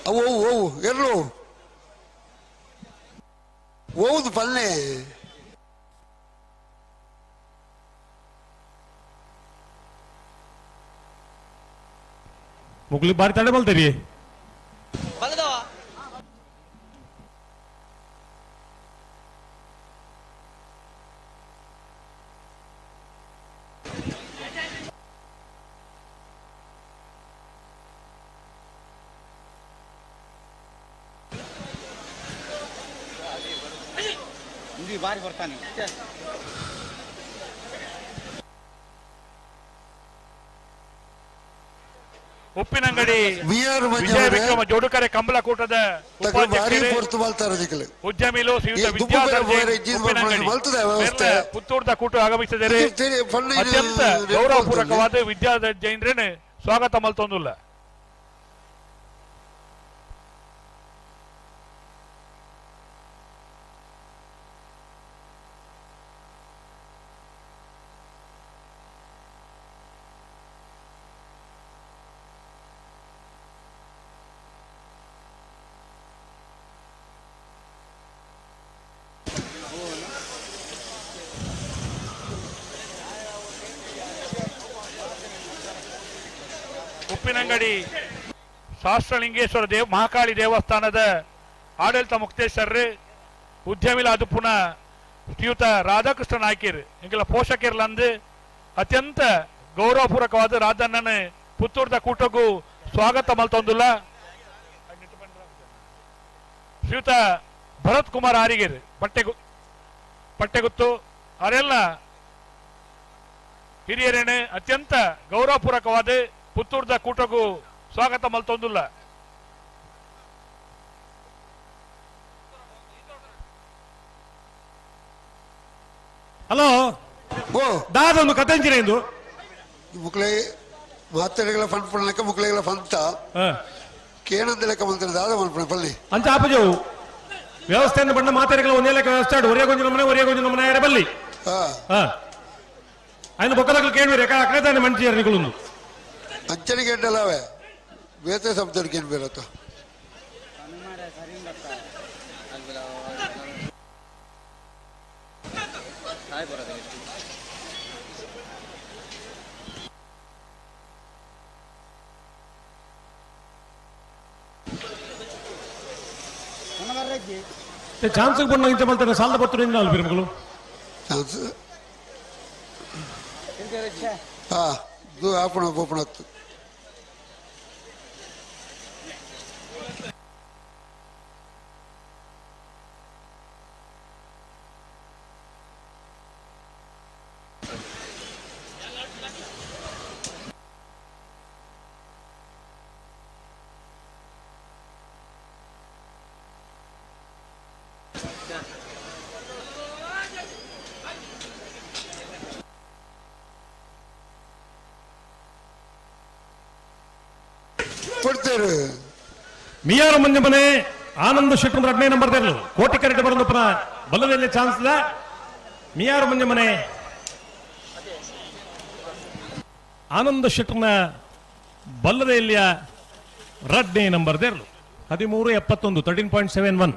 ಅವು ಓವು ಎಲ್ಲೋ ಓದು ಪಲ್ಲೆ ಮುಗ್ಲಿ ಬಾರಿ ತಡೆ ಬಲ್ತೀರಿ. ಬಾರಿ ಬರ್ತಾನೆ. ಉಪ್ಪಿನಂಗಡಿ ವಿಜಯ ವಿಕ್ರಮ ಜೋಡುಕರೆ ಕಂಬಳಕೂಟದ ಉದ್ಯಮಿಲು ಶ್ರೀಯುತ ವಿದ್ಯಾಧರ್ ಉಪ್ಪಿನಂಗಡಿ ಪುತ್ತೂರ್ದ ಕೂಟ ಆಗಮಿಸಿದರೆ ಅತ್ಯಂತ ಗೌರವಪೂರ್ವಕವಾದ ವಿದ್ಯಾಧರ್ ಜೈನ್ರೇನೆ ಸ್ವಾಗತ ಮಲ್ತೊಂದುಲ್ಲ. ಉಪ್ಪಿನಂಗಡಿ ಶಾಸ್ತ್ರಲಿಂಗೇಶ್ವರ ದೇವ ಮಹಾಕಾಳಿ ದೇವಸ್ಥಾನದ ಆಡಳಿತ ಮುಕ್ತೇಶ್ವರ್ರು ಉದ್ಯಮಿಲ ಅದು ಪುನಃ ಶ್ರೀಯುತ ರಾಧಾಕೃಷ್ಣ ನಾಯ್ಕರ್ ಇಂಗೆಲ್ಲ ಪೋಷಕರ್ಲಂದು ಅತ್ಯಂತ ಗೌರವಪೂರ್ವಕವಾದ ರಾಧಣ್ಣನ ಪುತ್ತೂರ್ದ ಕೂಟಕ್ಕೂ ಸ್ವಾಗತ ಮಲ್ತೊಂದುಲ್ಲ. ಶ್ರೀಯುತ ಭರತ್ ಕುಮಾರ್ ಆರಿಗೇರ್ ಪಟ್ಟೆಗುತ್ತು ಅವರೆಲ್ಲ ಹಿರಿಯರೇನೆ ಅತ್ಯಂತ ಗೌರವಪೂರ್ವಕವಾದ ಪುತ್ತೂರ್ದ ಕೂಟಕ್ಕೂ ಸ್ವಾಗತ ಮಲ್ತೊಂದುಲ್ಲ. ಹಲೋ ದಾದ ಒಂದು ಕಥೆಂಚಿನ ಇಂದು ಮುಕ್ಳೆ ಮಾತಡಿಗಳ ಫನ್ ಪಣ್ಣಕ ಮುಕ್ಳೆಗಳ ಫಂತ ಕೇನಂದ ಲೆಕ್ಕ ಮಂತ್ರ ದಾದ ಮನ್ಪಣ ಪಲ್ಲಿ ಅಂಚ ಆಪಜವು ವ್ಯವಸ್ಥೆಯನ್ನು ಬಣ್ಣ ಮಾತಾಡಿಗಳ ಒಂದೇ ಲೆಕ್ಕ ವ್ಯವಸ್ಥೆ ಆಡು ಒರೇ ಗೊಂಜು ನಮನೆ ಒರೇ ಗೊಂಜು ನಮನೆ ಯಾರೇ ಬಲ್ಲಿ ఆయన ಬೊಕ್ಕದಗಳು ಕೇಳುವ ರೇಖಾ ಅಕ್ಕಡೆ ತಾನೆ ಮಂಚಿಯರ್ ನಿಗುಳುಂದು ಅಂಚನಿಗೆ ಎಂಡಲವೇ ಬೇತೆ ಶಬ್ದಕ್ಕೆ ಏನು ಬೇರತ್ತ ಚಾನ್ಸ್ ಬಣ್ಣ ಇಂಚ ಮಲ್ತಾರೆ ಸಾಲದ ಪತ್ತು ನಾಲ್ ಬಿರುಮಗಳು ಚಾನ್ಸ್ ಹಾ ದು ಆಪಣ ಬೋಪಣ ಕೊಡ್ತೇವೆ. ಮಿಯಾರ ಮಂಜಮನೆ ಆನಂದ ಶೆಟ್ಟಿ ಎರಡನೇ ನಂಬರ್ ತೆರಲು ಕೋಟಿ ಕರೆಕ್ಟ್ ಬರೋದಪ್ಪನ ಬಲ್ಲದಲ್ಲಿ ಚಾನ್ಸ್ ಇಲ್ಲ. ಮಿಯಾರ ಮಂಜಮನೆ ಆನಂದ ಶೆಟ್ಟರ್ನ ಬಲ್ಲದೆಲ್ಲಿಯ ಎರಡನೇ ನಂಬರ್ ತೆರಲು 13.71 13.71.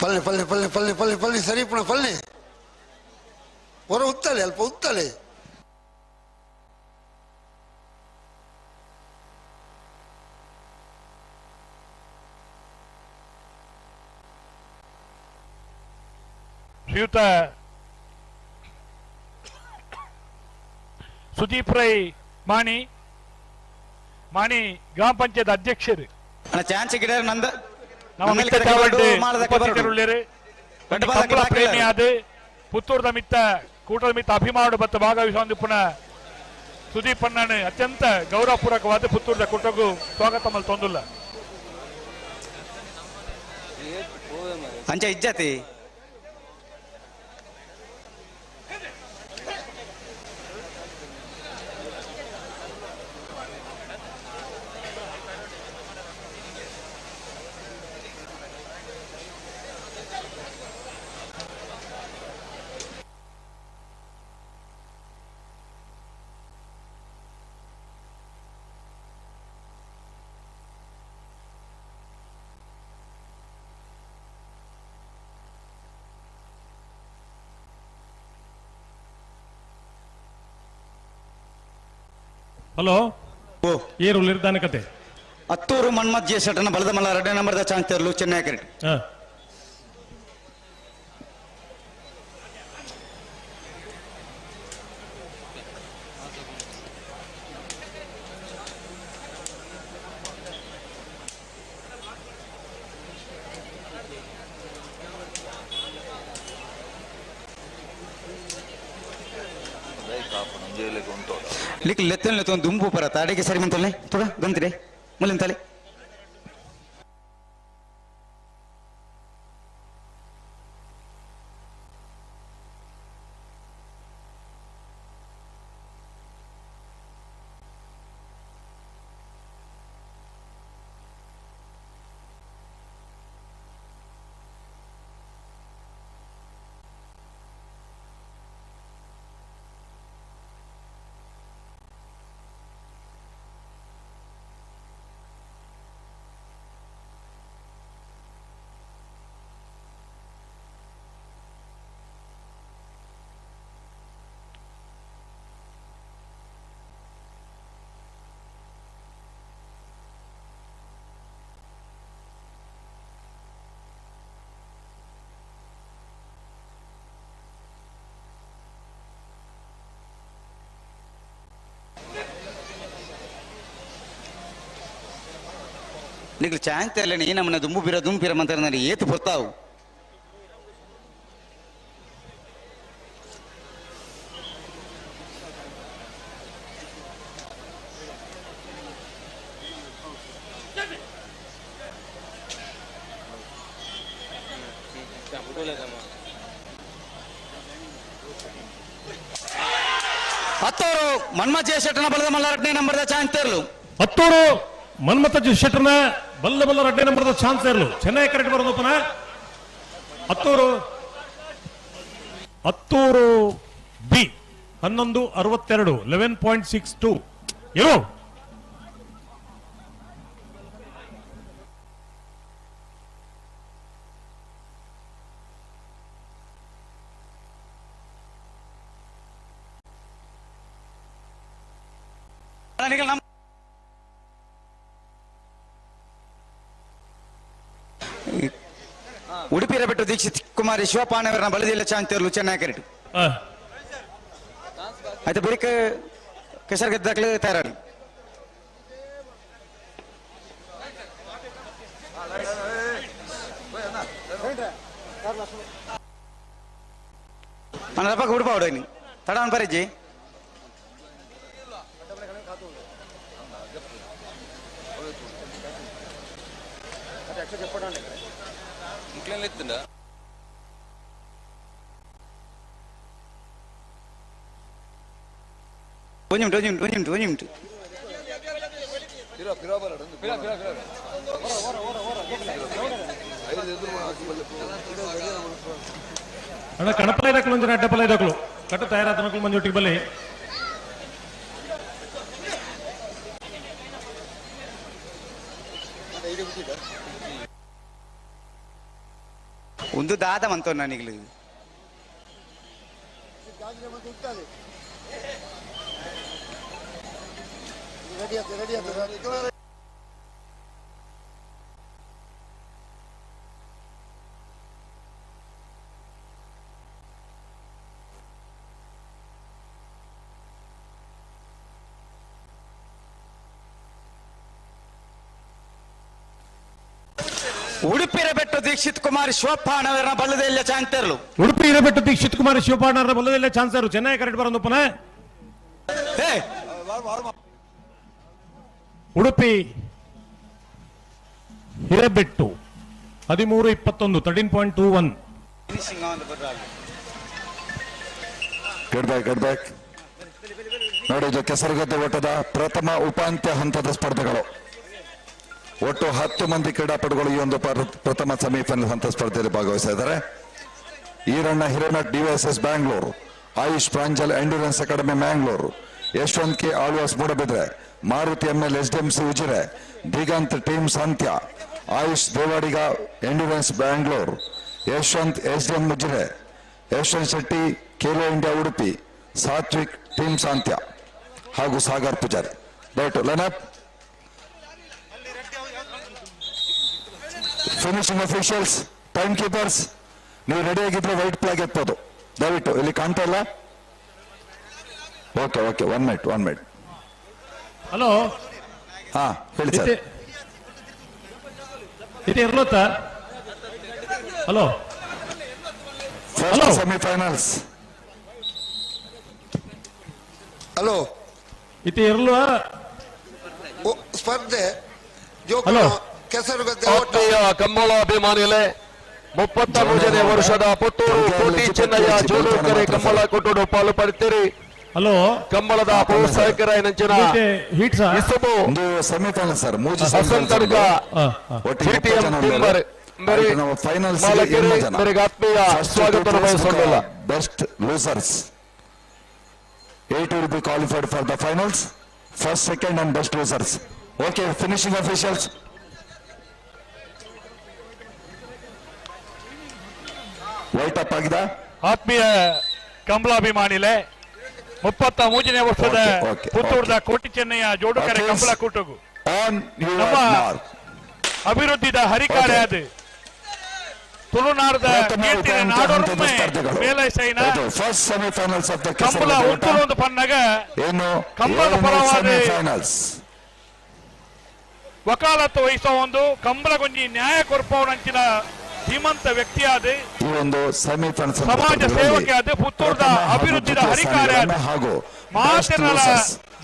ಪಲ್ಲೆ ಪಲ್ಲೆ ಪಲ್ಲೆ ಪಲ್ಲೆ ಪಲ್ಲೆ ಪಲ್ಲೆ ಸರಿ ಪುಣ ಪಲ್ಲೆ ಹೊರ ಉತ್ತಲೆ ಅಲ್ಪ ಉತ್ತಲೆ. ಶ್ರೀಯುತ ಸುದೀಪ್ ರೈ ಮಾಣಿ ಮಾಣಿ ಗ್ರಾಮ ಪಂಚಾಯತ್ ಅಧ್ಯಕ್ಷರು ಚಾನ್ಸ್ ಗಿಡ ನಂದ ನಮ್ಮ ಮಿತ್ತ ಚಾವಲ್ಡ್ ಉಪಸ್ಥಿತರುಳ್ಳೇರು. ಕಂಬಳ ಪ್ರೇಮಿ ಆದ ಪುತ್ತೂರದ ಮಿತ್ತ ಕೂಟದ ಮಿತ್ತ ಅಭಿಮಾನ ಬತ್ತ ಭಾಗವಹಿಸುವ ಪುನಃ ಸುದೀಪ್ ಅಣ್ಣನ ಅತ್ಯಂತ ಗೌರವಪೂರ್ವಕವಾದ ಪುತ್ತೂರದ ಕೂಟಕ್ಕೂ ಸ್ವಾಗತ ಮಲ್ ತೊಂದುಲ್ಲ. ಅಂಚ ಇಜ್ಜತಿ ಹಲೋ ಏರು ನಿರ್ಧಾನ ಕತೆ. ಅತ್ತೂರು ಮನ್ಮತ್ ಜೆ ಶೆಟ್ಟನ ಬಲದ ಮಲ್ಲ ಎರಡನೇ ನಂಬರ್ದ ಚಾನ್ಸ್ ತೆರಲು ಚೆನ್ನೈ ಕ್ರಿಕೆಟ್. ಲಿಕ್ ಲೆತ್ತನ್ ಲೆತ್ತೊಂದು ದುಂಬು ಪರತ ಅಡಿಗೆ ಸರಿ ಮಂತಲೆ ತೋಡ ಗಂತಿರೆ ಮುಲ್ಲಿಂತಲೆ. ನಿಗ್ಲು ಚಾನ್ಸ್ ಇಲ್ಲ ಈ ನಮ್ಮನ್ನ ದುಂಬು ಬಿರ ದುಂಬು ಬಿರ ಮಂತಾರೆ ನಾನು ಏತು ಬರ್ತಾವು. ಹತ್ತೂರು ಮನ್ಮಥ ಶೆಟ್ಟನ ಬಲದ ಮಲ್ಲ ಎರಡನೇ ನಂಬರ್ದ ಚಾನ್ಸ್ ತೆರಲು. ಹತ್ತೂರು ಮನ್ಮಥ ಶೆಟ್ಟನ ಬಲ್ಲ ಬಲ್ಲ ಎರಡನೇ ನಂಬರ್ದ ಚಾನ್ಸ್ ಇರಲು ಚೆನ್ನೈ ಕರೆಕ್ಟ್ ಬರೋದಪ್ಪನ. ಹತ್ತೂರು ಹತ್ತೂರು ಬಿ 11.62 11.62 ಇರು. ನಿಗಲ್ ನಮ್ಮ ಉಡುಪಿ ರಬೆಟ್ಟು ದೀಕ್ಷಿತ್ ಕುಮಾರಿ ಶಿವಪಾಣವರನ ಬಲದಿಲ್ಲ ಚಾಂತಿಯರ್ಲು ಚೆನ್ನಾಗಿ ಕರೆಟು ಆಯ್ತು ಬರಿಕ ಕೆಸರುಗದ್ದಾಗಲೇ ತಯಾರಾಗಿ మన రప్పకు ఉడిపావుడు తడాన్ పరిజి ಒಂಜಿ ಮಿನಿಟ್ ಒಂಜಿ ಮಿನಿಟ್ ಒಂಜಿ ಮಿನಿಟ್ ಅಣ್ಣ ಕಣಪಲ ಇರಕಲು ಒಂಜಿ ಅಡ್ಡಪಲ ಇರಕಲು ಕಟ್ಟು ತಯಾರಾದ ಮಕ್ಕಳು ಮಂಜೊಟ್ಟಿಗೆ ಬಲ್ಲಿ ಒಂದು ದಾದ ಮಂತ ನನಗೆ ಉಡುಪಿ ಬೆಟ್ಟು Dikshit Kumar ಶಿವಪ್ಪನವರನ್ನ ಬಲ್ಲದೆಲ್ಲ ಚಾನ್ಸರ್ಲು. Udupi Hirebettu Dikshit Kumar ಶಿವಪ್ಪನವರ ಬಲ್ಲದೆಲ್ಲ ಚಾನ್ಸರ್ Chennai correct ಬರೋದಪ್ಪನ. Udupi Hirebettu 13:21 13.21. Get back, get back. ನೋಡಿ, ಇದು ಕೆಸರುಗದ್ದೆ ಓಟದ ಪ್ರಥಮ ಉಪಾಂತ್ಯ ಹಂತದ ಸ್ಪರ್ಧೆಗಳು. ಒಟ್ಟು 10 ಮಂದಿ ಕ್ರೀಡಾಪಟುಗಳು ಈ ಒಂದು ಪ್ರಥಮ ಸೆಮಿಫೈನಲ್ ಹಂತ ಸ್ಪರ್ಧೆಯಲ್ಲಿ ಭಾಗವಹಿಸ್ತಾ ಇದ್ದಾರೆ. Eranna Hiremath DYSS Bangalore, Ayush Pranjal endurance academy Mangalore, Yashwant K Alvas Moodbidri, Maruti ML SDMC Ujire, Diganth team Santya, Ayush Devadiga endurance Bangalore, Yashwant SDM Ujire, Yashwant Shetty Khelo India Udupi, Satvik team Santya ಹಾಗೂ ಸಾಗರ್ ಪೂಜಾರಿ. ದಯವಿಟ್ಟು line up. Finishing officials, time keepers, ನೀವು ready ಆಗಿದ್ರೆ white flag ಎತ್ಬೋದು. ದಯವಿಟ್ಟು ಇಲ್ಲಿ ಕಾಣ್ತಾ ಇಲ್ಲ. Okay okay, 1 minute 1 minute. Hello, ಹಾ ಹೇಳಿ sir. ಇದು ಇರ್ಲತ್ತ? Hello, first semifinals. ಹಲೋ, ಇದು ಇರ್ಲ್ವಾ ಸ್ಪರ್ಧೆ? ಕೆಸರುಗದ್ದೆ ಆತ್ಮೀಯ ಕಂಬಳ ಅಭಿಮಾನಿಗಳೇ, 33ನೇ ವರ್ಷದ ಪುತ್ತೂರು ಕೋಟಿ ಚೆನ್ನಯ್ಯ ಜೋಡುಕರೆ ಕಂಬಳ ಕೊಟ್ಟುಡು ಪಾಲು ಪಡೆತೀರಿ. ಹಲೋ, ಕಂಬಳದ ಪ್ರೋತ್ಸಾಹಕರ ನಂಚಿನ ಸೆಮಿಫೈನಲ್ ಸರ್, ಆತ್ಮೀಯ ಸ್ವಾಗತ ಬಯಸೋದಿಲ್ಲ. Best losers 8 will be qualified for the finals. First, second and best losers. Okay, finishing officials. White up ಆಗಿದೆ. ಆತ್ಮೀಯ ಕಂಬಳಾಭಿಮಾನಿಲೆ, 33ನೇ ವರ್ಷದ ಪುತ್ತೂರದ ಕೋಟಿ ಚೆನ್ನಯ್ಯ ಜೋಡುಕರೆ ಕಂಬಳ ಕೂಟಗು ನಮ್ಮ ಅಭಿವೃದ್ಧಿದ ಹರಿಕಾರ್ಯ ಅದು ತುಳುನಾಡದ ಕೀರ್ತಿನ ನಾಡೊಮ್ಮೆ ಮೇಲೈಸೈನ ಕಂಬಳ ಉತ್ತುಲೊಂದು ಪನ್ನಗ ಕಂಬಳದ ಪರವಾದ ವಕಾಲತ್ತು ವಹಿಸುವ ಒಂದು ಕಂಬಳಗೊಂಜಿ ನ್ಯಾಯ ಕೊರ್ಪವನಂಚಿನ ಧೀಮಂತ ವ್ಯಕ್ತಿಯಾದ ಈ ಒಂದು ಸೆಮಿಫೈನಲ್ಸ್ ಸಮಾಜ ಸೇವಕ ಆದ ಪುತ್ತೂರದ ಅಭಿವೃದ್ಧಿದ ಹರಿಕಾರ್ಯ ಹಾಗೂ ಮಾತಿನಲ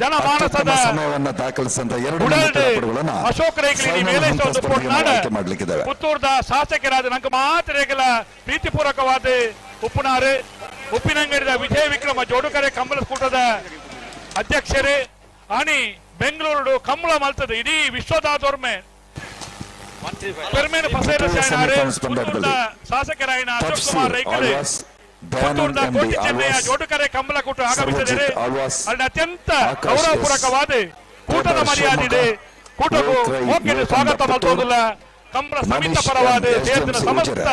ಜನಮಾನಸದ ಸಮಯವನ್ನು ದಾಖಲಿಸಿದಂತ 2 ಕ್ರೀಡಾಪಟುಗಳನ್ನು ಅಶೋಕ್ ರೈಗಳಿಗೆ ಮೇಲೈಸುವ ಪುತ್ತೂರದ ಶಾಸಕರಾದ ನಂಗೆ ಮಾತ್ರ ಪ್ರೀತಿಪೂರ್ವಕವಾದ ಉಪ್ಪುನಾರು ಉಪ್ಪಿನಂಗಡಿದ ವಿಜಯ ವಿಕ್ರಮ ಜೋಡುಕರೆ ಕಂಬಳ ಕೂಟದ ಅಧ್ಯಕ್ಷರೇ ಆಣಿ ಬೆಂಗಳೂರು ಕಂಬಳ ಮಲ್ತದೆ ಇಡೀ ವಿಶ್ವದಾದೊರ್ಮೆ ಶಾಸಕರಾಯನ ಅಶೋಕ್ ಕುಮಾರ್ ರೈಕಡೆ ಪುತ್ತೂರದ ಕೋಟಿ ಚೆನ್ನಯ್ಯ ಜೋಡುಕರೆ ಕಂಬಳ ಕೂಟ ಆಗಮಿಸಿದರೆ ಅಲ್ಲಿ ಅತ್ಯಂತ ಗೌರವಪೂರ್ವಕವಾದ ಕೂಟದ ಮರ್ಯಾದೆ ಕೂಟಕ್ಕೂ ಮೋಕೆಗೆ ಸ್ವಾಗತ ಮಲ್ತೋದಿಲ್ಲ. ಕಂಬಳ ಸಮಿತ ಪರವಾದ ದೇಶದ ಸಮಸ್ತ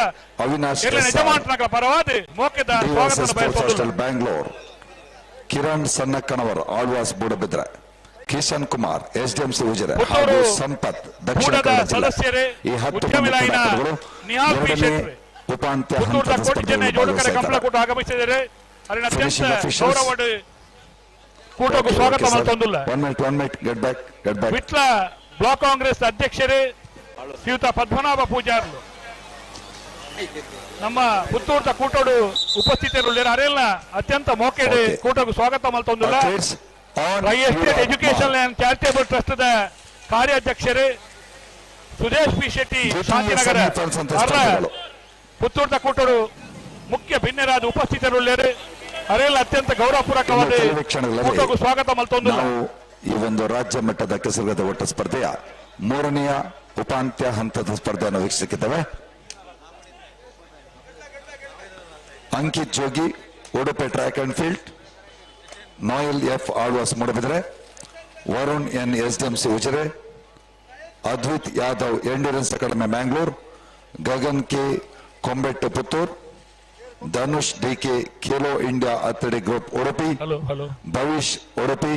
ಯಜಮಾನರ ಪರವಾದ ಮೋಕೆದ ಸ್ವಾಗತ ಬಯಸೋದಿಲ್ಲ. Bangalore Kiran ಸಣ್ಣಕ್ಕನವರ್ Alva's ಬೂಡಬಿದ್ರೆ, Kishan Kumar SDMC Ujire ಹಾಗೂ ಸಂಪತ್ ದಕ್ಷಿಣ ಕನ್ನಡ ಜಿಲ್ಲೆ. ಈ 10 ಮಂದಿ ಕ್ರೀಡಾಪಟುಗಳು ಎರಡನೇ ಉಪಾಂತ್ಯ ಹಂತದ ಸ್ಪರ್ಧೆಯಲ್ಲಿ ಭಾಗವಹಿಸಿದ್ದಾರೆ. ಅತ್ಯಂತ ಗೌರವ ಕೂಟಕ್ಕೂ ಸ್ವಾಗತ ಮಲ್ತೊಂದುಲ್ಲ. 1 minute, 1 minute, get back, get back. Vitla block Congress ಅಧ್ಯಕ್ಷರೇ ಶ್ರೀಯುತ ಪದ್ಮನಾಭ ಪೂಜಾರ್ಲು ನಮ್ಮ ಪುತ್ತೂರ್ದ ಕೂಟೋಡು ಉಪಸ್ಥಿತರು ಅರೆಲ್ಲ ಅತ್ಯಂತ ಮೋಕೆಡೆ ಕೂಟಕ್ಕೂ ಸ್ವಾಗತ ಮಲ್ತೊಂದುಲ್ಲ. Rai estate education and charitable trust ಕಾರ್ಯಾಧ್ಯಕ್ಷರೇ Sudesh P Shetty Shantinagar ಪುತ್ತೂರ್ದ ಕೂಟೋಡು ಮುಖ್ಯ ಭಿನ್ನರಾದ ಉಪಸ್ಥಿತರುಳ್ಳೇರು ಅರೆಲ್ಲ ಅತ್ಯಂತ ಗೌರವಪೂರ್ವಕವಾದ ಕೂಟಕ್ಕೂ ಸ್ವಾಗತ ಮಲ್ತೊಂದುಲ್ಲ. ಈ ಒಂದು ರಾಜ್ಯ ಮಟ್ಟದ ಕೆಸರುಗದ್ದೆ ಓಟ ಸ್ಪರ್ಧೆಯ ಮೂರನೆಯ ಉಪಾಂತ್ಯ ಹಂತದ ಸ್ಪರ್ಧೆಯನ್ನು ವೀಕ್ಷಿಸಿದ್ದೇವೆ. Ankit Jogi Udupi track and field, Noel F Alvas Moodbidri, Varun N SDMC Ujire, Advait Yadav endurance academy Mangalore, Gagan K Kombettu Puttur, Dhanush DK Khelo India athletic group Udupi, Bhavish Udupi,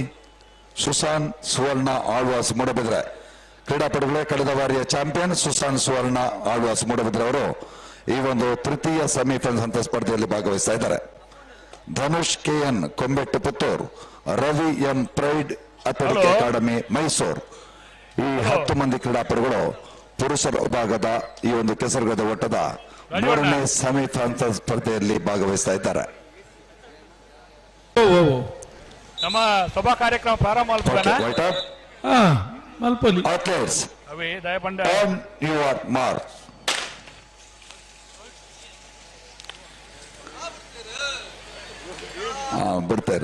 Susan Suvarna Alvas Moodbidri. ಕ್ರೀಡಾಪಟುಗಳೇ, ಕಳೆದ ಬಾರಿಯ champion Susan ಸುವರ್ಣ ಆಳ್ವಾಸ್ ಮೂಡಬಿದ್ರೆ ಅವರು ಈ ಒಂದು ತೃತೀಯ semifinal ಹಂತ ಸ್ಪರ್ಧೆಯಲ್ಲಿ ಭಾಗವಹಿಸ್ತಾ ಇದ್ದಾರೆ. Dhanush KN Kombettu Puttur, Ravi M pride athletic academy Mysore. ಈ 10 ಮಂದಿ ಕ್ರೀಡಾಪಟುಗಳು ಪುರುಷರ ವಿಭಾಗದ ಈ ಒಂದು ಕೆಸರುಗದ್ದೆ ಓಟದ ಮೂರನೇ ಸೆಮಿಫೈನಲ್ ಸ್ಪರ್ಧೆಯಲ್ಲಿ ಭಾಗವಹಿಸ್ತಾ ಇದ್ದಾರೆ. ನಮ್ಮ ಸಭಾ ಕಾರ್ಯಕ್ರಮ ಪ್ರಾರಂಭ ಬಿಡ್ತಾರೆ.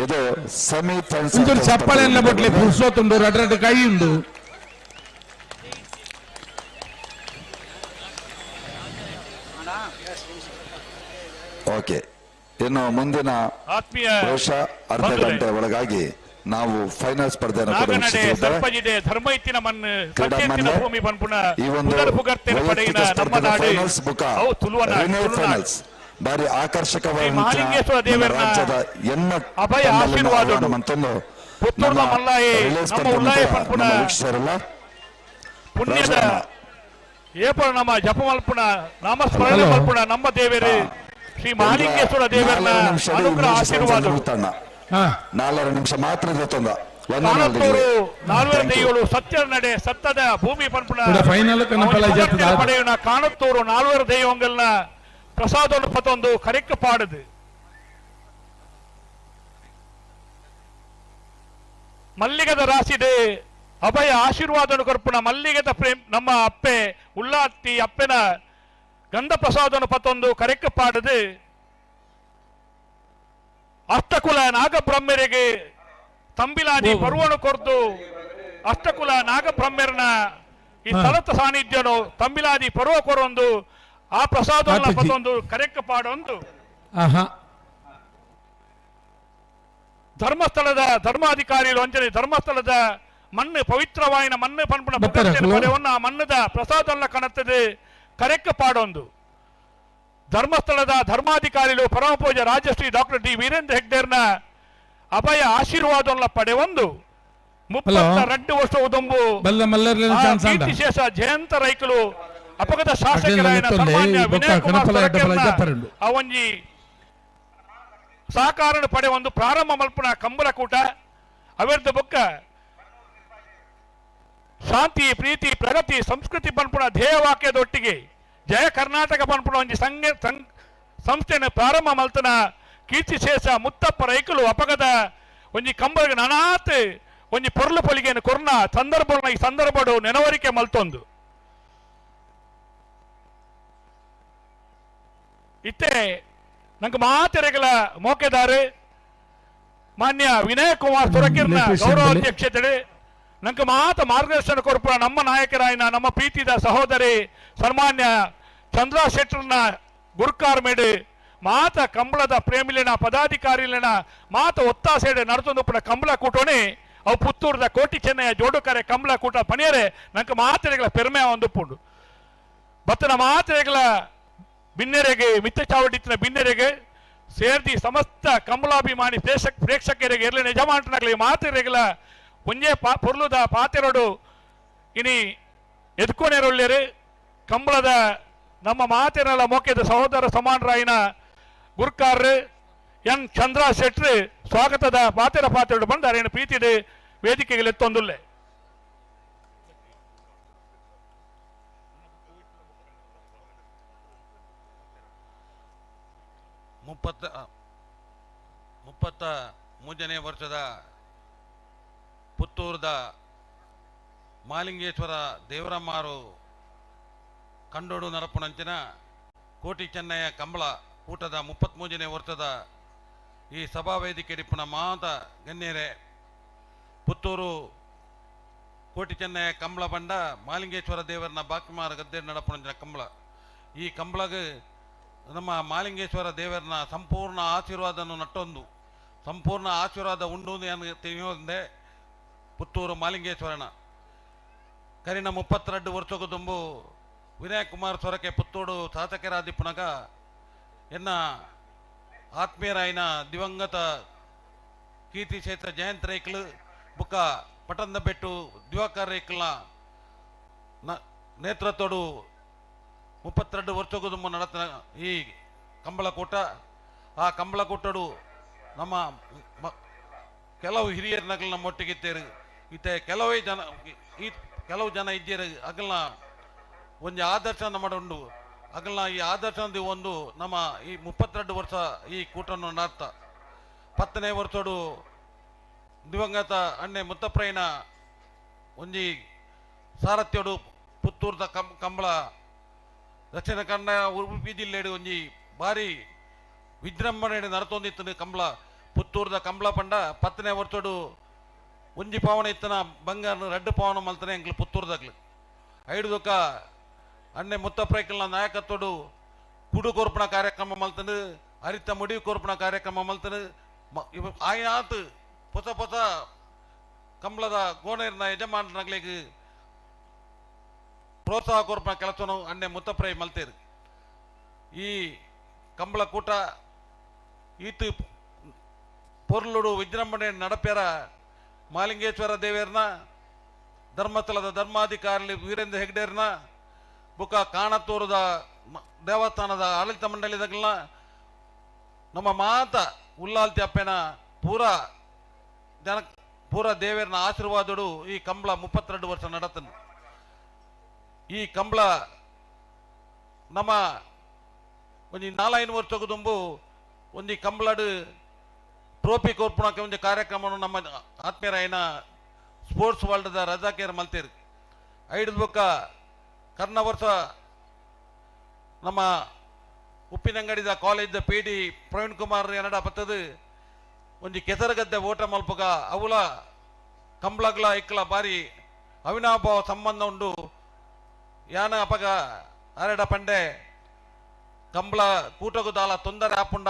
ಇದು ಸೆಮಿಫೈನಲ್ ಚಪ್ಪಾಳೆ ಬಟ್ಲೆ ಪುರುಷೋತ್ತುಂಡು ರಡ್ಡು ಕೈ ಉಂಡು. ಓಕೆ, ಇನ್ನು ಮುಂದಿನ ಬಹುಶಃ ಅರ್ಧ ಗಂಟೆ ಒಳಗಾಗಿ ನಾವು ಫೈನಲ್ ಸ್ಪರ್ಧೆಯನ್ನು ಕೂಡ ವೀಕ್ಷಿಸಿದ್ದೇವೆ. ಈ ಒಂದು ವೈಯಕ್ತಿಕ ಸ್ಪರ್ಧೆಯ ಫೈನಲ್ಸ್ ಬುಕ ರಿಲೇ ಫೈನಲ್ಸ್ ಬಾರಿ ಆಕರ್ಷಕವಾದ ರಾಜ್ಯದ ಎನ್ನ ಮತ್ತೊಂದು ರಿಲೇ ಸ್ಪರ್ಧೆ ವೀಕ್ಷಿಸರಲ್ಲ. ಪುಣ್ಯದ ಏಪುರ ನಮ್ಮ ಜಪಮಲ್ಪುಣ ನಾಮಸ್ಮರಣೆ ಮಲ್ಪುಣ ನಮ್ಮ ದೇವರೇ ಶ್ರೀ ಮಹಾಲಿಂಗೇಶ್ವರ ದೇವರ ಅನುಗ್ರಹ ಆಶೀರ್ವಾದ. 4 ನಿಮಿಷ ಮಾತ್ರ ತಂದ ನಾಲ್ವರು ದೈವಳು ಸತ್ಯದ ನಡೆ ಸತ್ತದ ಭೂಮಿ ಪನ್ಪುಣ ಪಡೆಯುವ ಕಾಣತ್ತೂರು ನಾಲ್ವರು ದೈವಂಗಲ್ನ ಪ್ರಸಾದ ಪತ್ತೊಂದು ಕರೆಕ್ಕ ಪಾಡದು. ಮಲ್ಲಿಗದ ರಾಶಿದೆ ಅಭಯ ಆಶೀರ್ವಾದನು ಕೊರ್ಪುಣ ಮಲ್ಲಿಗದ ಪ್ರೇಮ್ ನಮ್ಮ ಅಪ್ಪೆ ಉಳ್ಳಾತ್ತಿ ಅಪ್ಪೆನ ಗಂಧ ಪ್ರಸಾದನು ಪತ್ತೊಂದು ಕರೆಕ್ಕ ಪಾಡದು. ಅಷ್ಟಕುಲ ನಾಗಬ್ರಹ್ಮರಿಗೆ ತಂಬಿಲಾದಿ ಪರ್ವನು ಕೊರ್ದು ಅಷ್ಟಕುಲ ನಾಗಬ್ರಹ್ಮರನ ಈ ಸ್ಥಳದ ಸಾನ್ನಿಧ್ಯನು ತಂಬಿಲಾದಿ ಪರ್ವ ಕೊರೊಂದು ಆ ಪ್ರಸಾದವನ್ನು ಪತ್ತೊಂದು ಕರೆಕ್ಕ ಪಾಡೊಂದು. ಧರ್ಮಸ್ಥಳದ ಧರ್ಮಾಧಿಕಾರಿಗಳು ಅಂಚನೆ ಧರ್ಮಸ್ಥಳದ ಮಣ್ಣು ಪವಿತ್ರವಾಯಿನ ಮಣ್ಣು ಪನ್ಪುಣ ಪಡೆಯನ್ನ ಆ ಮಣ್ಣದ ಪ್ರಸಾದಲ್ಲ ಕಣತ್ತದೆ ಕರೆಕ್ಕ ಪಾಡೊಂದು. ಧರ್ಮಸ್ಥಳದ ಧರ್ಮಾಧಿಕಾರಿಗಳು ಪರಮಪೂಜ ರಾಜಶ್ರೀ ಡಾಕ್ಟರ್ ಡಿ ವೀರೇಂದ್ರ ಹೆಗ್ಡೇರ್ನ ಅಭಯ ಆಶೀರ್ವಾದವನ್ನ ಪಡೆಯೊಂದು 32 ವರ್ಷ ಉದಂಬು ಕೀರ್ತಿಶೇಷ ಜಯಂತ ರೈಕಲು ಅಪಗತ ಶಾಸಕರಾಯನ ಸನ್ಮಾನ್ಯ ವಿನಯ್ ಕುಮಾರ್ ಅವಂಜಿ ಸಹಕಾರ ಪಡೆಯೊಂದು ಪ್ರಾರಂಭ ಮಲ್ಪುಣ ಕಂಬಲಕೂಟ ಅವಿರ್ಧ ಬೊಕ್ಕ ಶಾಂತಿ ಪ್ರೀತಿ ಪ್ರಗತಿ ಸಂಸ್ಕೃತಿ ಪನ್ಪುಣ ಧ್ಯೇಯವಾಕ್ಯದೊಟ್ಟಿಗೆ ಜಯ ಕರ್ನಾಟಕ ಪನ್ಪುಣ ಒಂಜಿ ಸಂಸ್ಥೆಯನ್ನು ಪ್ರಾರಂಭ ಮಲ್ತನ ಕೀರ್ತಿಶೇಷ ಮುತ್ತಪ್ಪ ರೈಕಲು ಅಪಗದ ಒಂಜಿ ಕಂಬಳಿಗೆ ನಾನಾತ್ ಒಂಜಿ ಪೊರ್ಲು ಪೊಲಿಗೆಯನ್ನು ಕೊರ್ನ ಸಂದರ್ಭ ಈ ಸಂದರ್ಭಡು ನೆನವರಿಕೆ ಮಲ್ತೊಂದು. ಇತ್ತೆ ನಂಗೆ ಮಾತೆರೆಗಳ ಮೋಕೆದಾರೆ ಮಾನ್ಯ ವಿನಯ್ ಕುಮಾರ್ ಸೊರಕಿರ್ನ ಗೌರವಾಧ್ಯಕ್ಷತೆ ನಂಗೆ ಮಾತ ಮಾರ್ಗದರ್ಶನ ಕೊರ್ಪುರ ನಮ್ಮ ನಾಯಕರಾಯನ ನಮ್ಮ ಪ್ರೀತಿದ ಸಹೋದರಿ ಸನ್ಮಾನ್ಯ ಚಂದ್ರ ಶೆಟ್ಟರ್ನ ಗುರುಕಾರ್ ಮೇಡು ಮಾತ ಕಂಬಳದ ಪ್ರೇಮಿಲಿನ ಪದಾಧಿಕಾರಿಲಿನ ಮಾತ ಒತ್ತಾಸೆಡೆ ನಡತೊಂದು ಕಂಬಳ ಕೂಟೋಣೆ ಅವು ಪುತ್ತೂರದ ಕೋಟಿ ಚೆನ್ನಯ್ಯ ಜೋಡುಕರೆ ಕಂಬಳ ಕೂಟ ಪಣಿಯರೆ ನಂಗೆ ಮಾತೆರೆಗಳ ಪೆರ್ಮೆ ಒಂದು ಪುಂಡು ಬತ್ತನ ಮಾತೆರೆಗಳ ಬಿನ್ನೆರೆಗೆ ಮಿತ್ತ ಚಾವಡಿತ್ತಿನ ಬಿನ್ನೆರೆಗೆ ಸೇರ್ದಿ ಸಮಸ್ತ ಕಂಬಳಾಭಿಮಾನಿ ಪ್ರೇಕ್ಷಕರಿಗೆ ಇರಲಿ ಯಜಮಾನನಾಗಲಿ ಮಾತಿರಗಿಲ್ಲ ಒಂಜೇ ಪೊರ್ಲುದ ಪಾತೆರಡು ಇನಿ ಎದ್ಕೊನೆರೊಳ್ಳೆರು ಕಂಬಳದ ನಮ್ಮ ಮಾತಿರಲ್ಲ ಮೋಕೆದ ಸಹೋದರ ಸಮಾನರಾಯಿನ ಗುರ್ಕಾರ್ ಎನ್ ಚಂದ್ರ ಶೆಟ್ರು ಸ್ವಾಗತದ ಪಾತೆರ ಪಾತೆರಡು ಬಂದಾರೆ ಪ್ರೀತಿಡು ವೇದಿಕೆಗೆ ಎತ್ತೊಂದುಲ್ಲೆ. 33ನೇ ವರ್ಷದ ಪುತ್ತೂರದ ಮಾಲಿಂಗೇಶ್ವರ ದೇವರಮ್ಮಾರು ಕಂಡೋಡು ನರಪುಣಂಚಿನ ಕೋಟಿ ಚೆನ್ನಯ್ಯ ಕಂಬಳ ಕೂಟದ 33ನೇ ವರ್ಷದ ಈ ಸಭಾವೇದಿಕೆ ಡಿಪ್ಪುನ ಮಾತ ಗಣ್ಯರೇ, ಪುತ್ತೂರು ಕೋಟಿ ಚೆನ್ನಯ್ಯ ಕಂಬಳ ಬಂಡ ಮಾಲಿಂಗೇಶ್ವರ ದೇವರನ್ನ ಬಾಕಿಮಾರ ಗದ್ದೆ ನಡಪುಣಂಚಿನ ಕಂಬಳ. ಈ ಕಂಬಳಗೆ ನಮ್ಮ ಮಾಲಿಂಗೇಶ್ವರ ದೇವರನ್ನ ಸಂಪೂರ್ಣ ಆಶೀರ್ವಾದವನ್ನು ನಟ್ಟೊಂದು ಸಂಪೂರ್ಣ ಆಶೀರ್ವಾದ ಉಂಡು ತಿಳಿಯೋದೆ ಪುತ್ತೂರು ಮಾಲಿಂಗೇಶ್ವರನ ಕರಿನ 32 ವರ್ಷಕ್ಕೂ ತುಂಬು ವಿನಯ್ ಕುಮಾರ್ ಸೊರಕೆ ಪುತ್ತೂರು ಶಾಸಕರಾದಿಪ್ಪನಗ ಎನ್ನ ಆತ್ಮೀಯರಾಯಿನ ದಿವಂಗತ ಕೀರ್ತಿಶೇಷ ಜಯಂತ್ ರೈಕ್ಲು ಬುಕ್ಕ ಪಟಂದ ಬೆಟ್ಟು ದಿವಾಕರ್ ರೈಕ್ಲ ನೇತೃತ್ವಡು 32 ವರ್ಷಕ್ಕೂ ತುಂಬ ನಡೆದ ಈ ಕಂಬಳಕೂಟ. ಆ ಕಂಬಳಕೂಟಡು ನಮ್ಮ ಕೆಲವು ಹಿರಿಯರ್ನಗಲು ನಮ್ಮೊಟ್ಟಿಗಿತ್ತೇರು ಇತ್ತೆ ಕೆಲವೇ ಜನ ಈ ಕೆಲವು ಜನ ಇದ್ದೀರು ಅಗಲ್ನ ಒಂದು ಆದರ್ಶ ನಮ್ಮ ಉಂಡು ಅಗಲ್ನ ಈ ಆದರ್ಶದ ಒಂದು ನಮ್ಮ ಈ 32 ವರ್ಷ ಈ ಕೂಟವನ್ನು ನಡ್ತ 10ನೇ ವರ್ಷಡು ದಿವಂಗತ ಅಣ್ಣೆ ಮುತ್ತಪ್ರೈನ ಒಂಜಿ ಸಾರಥ್ಯಡು ಪುತ್ತೂರ್ದ ಕಂಬಳ ದಕ್ಷಿಣ ಕನ್ನಡ ಉಡುಪಿ ಜಿಲ್ಲೆಡು ಒಂಜಿ ಭಾರಿ ವಿಜೃಂಭಣೆ ನಡತೊಂದಿತ್ತು ಕಂಬಳ ಪುತ್ತೂರ್ದ ಕಂಬಳ ಪಂಡ 10ನೇ ವರ್ಷಡು ಒಂಜಿ ಪಾವನ ಇತ್ತನ ಬಂಗಾರ ರಡ್ಡು ಪಾವನ ಮಲ್ತನೆ ಎಂಕ್ಲು ಪುತ್ತೂರ್ದಾಗ್ಲು ಐಡುದಕ್ಕ ಅಣ್ಣೆ ಮುತ್ತಪ್ರೈಕಲ್ನ ನಾಯಕತ್ವಡು ಕುಡು ಕೋರ್ಪಣ ಕಾರ್ಯಕ್ರಮ ಮಲ್ತನು ಹರಿತ ಮುಡಿ ಕೋರ್ಪಣ ಕಾರ್ಯಕ್ರಮ ಮಲ್ತನು ಆಯ್ನಾತ್ ಹೊಸ ಹೊಸ ಕಂಬಳದ ಗೋಣೇರ್ನ ಯಜಮಾನಗಳಿಗೆ ಪ್ರೋತ್ಸಾಹ ಕೊರ್ಪಣ ಕೆಲಸವನ್ನು ಅಣ್ಣೆ ಮುತ್ತಪ್ರೈ ಮಲ್ತೇರು. ಈ ಕಂಬಳ ಕೂಟ ಈತು ಪೊರ್ಲುಡು ವಿಜೃಂಭಣೆ ನಡಪ್ಯಾರ ಮಾಲಿಂಗೇಶ್ವರ ದೇವೇರ್ನ ಧರ್ಮಸ್ಥಳದ ಧರ್ಮಾಧಿಕಾರಿ ವೀರೇಂದ್ರ ಹೆಗ್ಡೇರ್ನ ಬುಕ್ಕ ಕಾಣತೂರದ ದೇವಸ್ಥಾನದ ಆಡಳಿತ ಮಂಡಳಿದಾಗಲ ನಮ್ಮ ಮಾತ ಉಲ್ಲಾಲ್ತಿ ಅಪ್ಪನ ಪೂರಾ ಜನ ಪೂರಾ ದೇವೇರ್ನ ಆಶೀರ್ವಾದಡು ಈ ಕಂಬಳ 32 ವರ್ಷ ನಡತನು. ಈ ಕಂಬಳ ನಮ್ಮ ಒಂಜಿ 4-5 ವರ್ಷಕ್ಕೂ ತುಂಬು ಒಂಜಿ ಕಂಬಳಡು ಟ್ರೋಫಿ ಕೊರ್ಪುಣಕ್ಕೆ ಒಂದು ಕಾರ್ಯಕ್ರಮವನ್ನು ನಮ್ಮ ಆತ್ಮೀಯರಾಯಿನ ಸ್ಪೋರ್ಟ್ಸ್ ವರ್ಲ್ಡ್ದ ರಜಾಕೇರ್ ಮಲ್ತೇರು. ಐದು ಬೊಕ್ಕ ಕರ್ನ ವರ್ಷ ನಮ್ಮ ಉಪ್ಪಿನಂಗಡಿದ ಕಾಲೇಜ್ದ ಪಿ ಡಿ ಪ್ರವೀಣ್ ಕುಮಾರ್ ಎನ್ನಡ ಬತ್ತದು ಒಂಜಿ ಕೆಸರಗದ್ದೆ ಓಟ ಮಲ್ಪಗ ಅವುಲ ಕಂಬಳಗ್ಲ ಇಕ್ಕಲ ಬಾರಿ ಅವಿನಾಭಾವ ಸಂಬಂಧ ಉಂಡು. ಯಾನ ಅಪಗ ಅರೆಡ ಪಂಡೆ ಕಂಬಳ ಕೂಟಗು ದಾಲ ತೊಂದರೆ ಆಪುಂಡ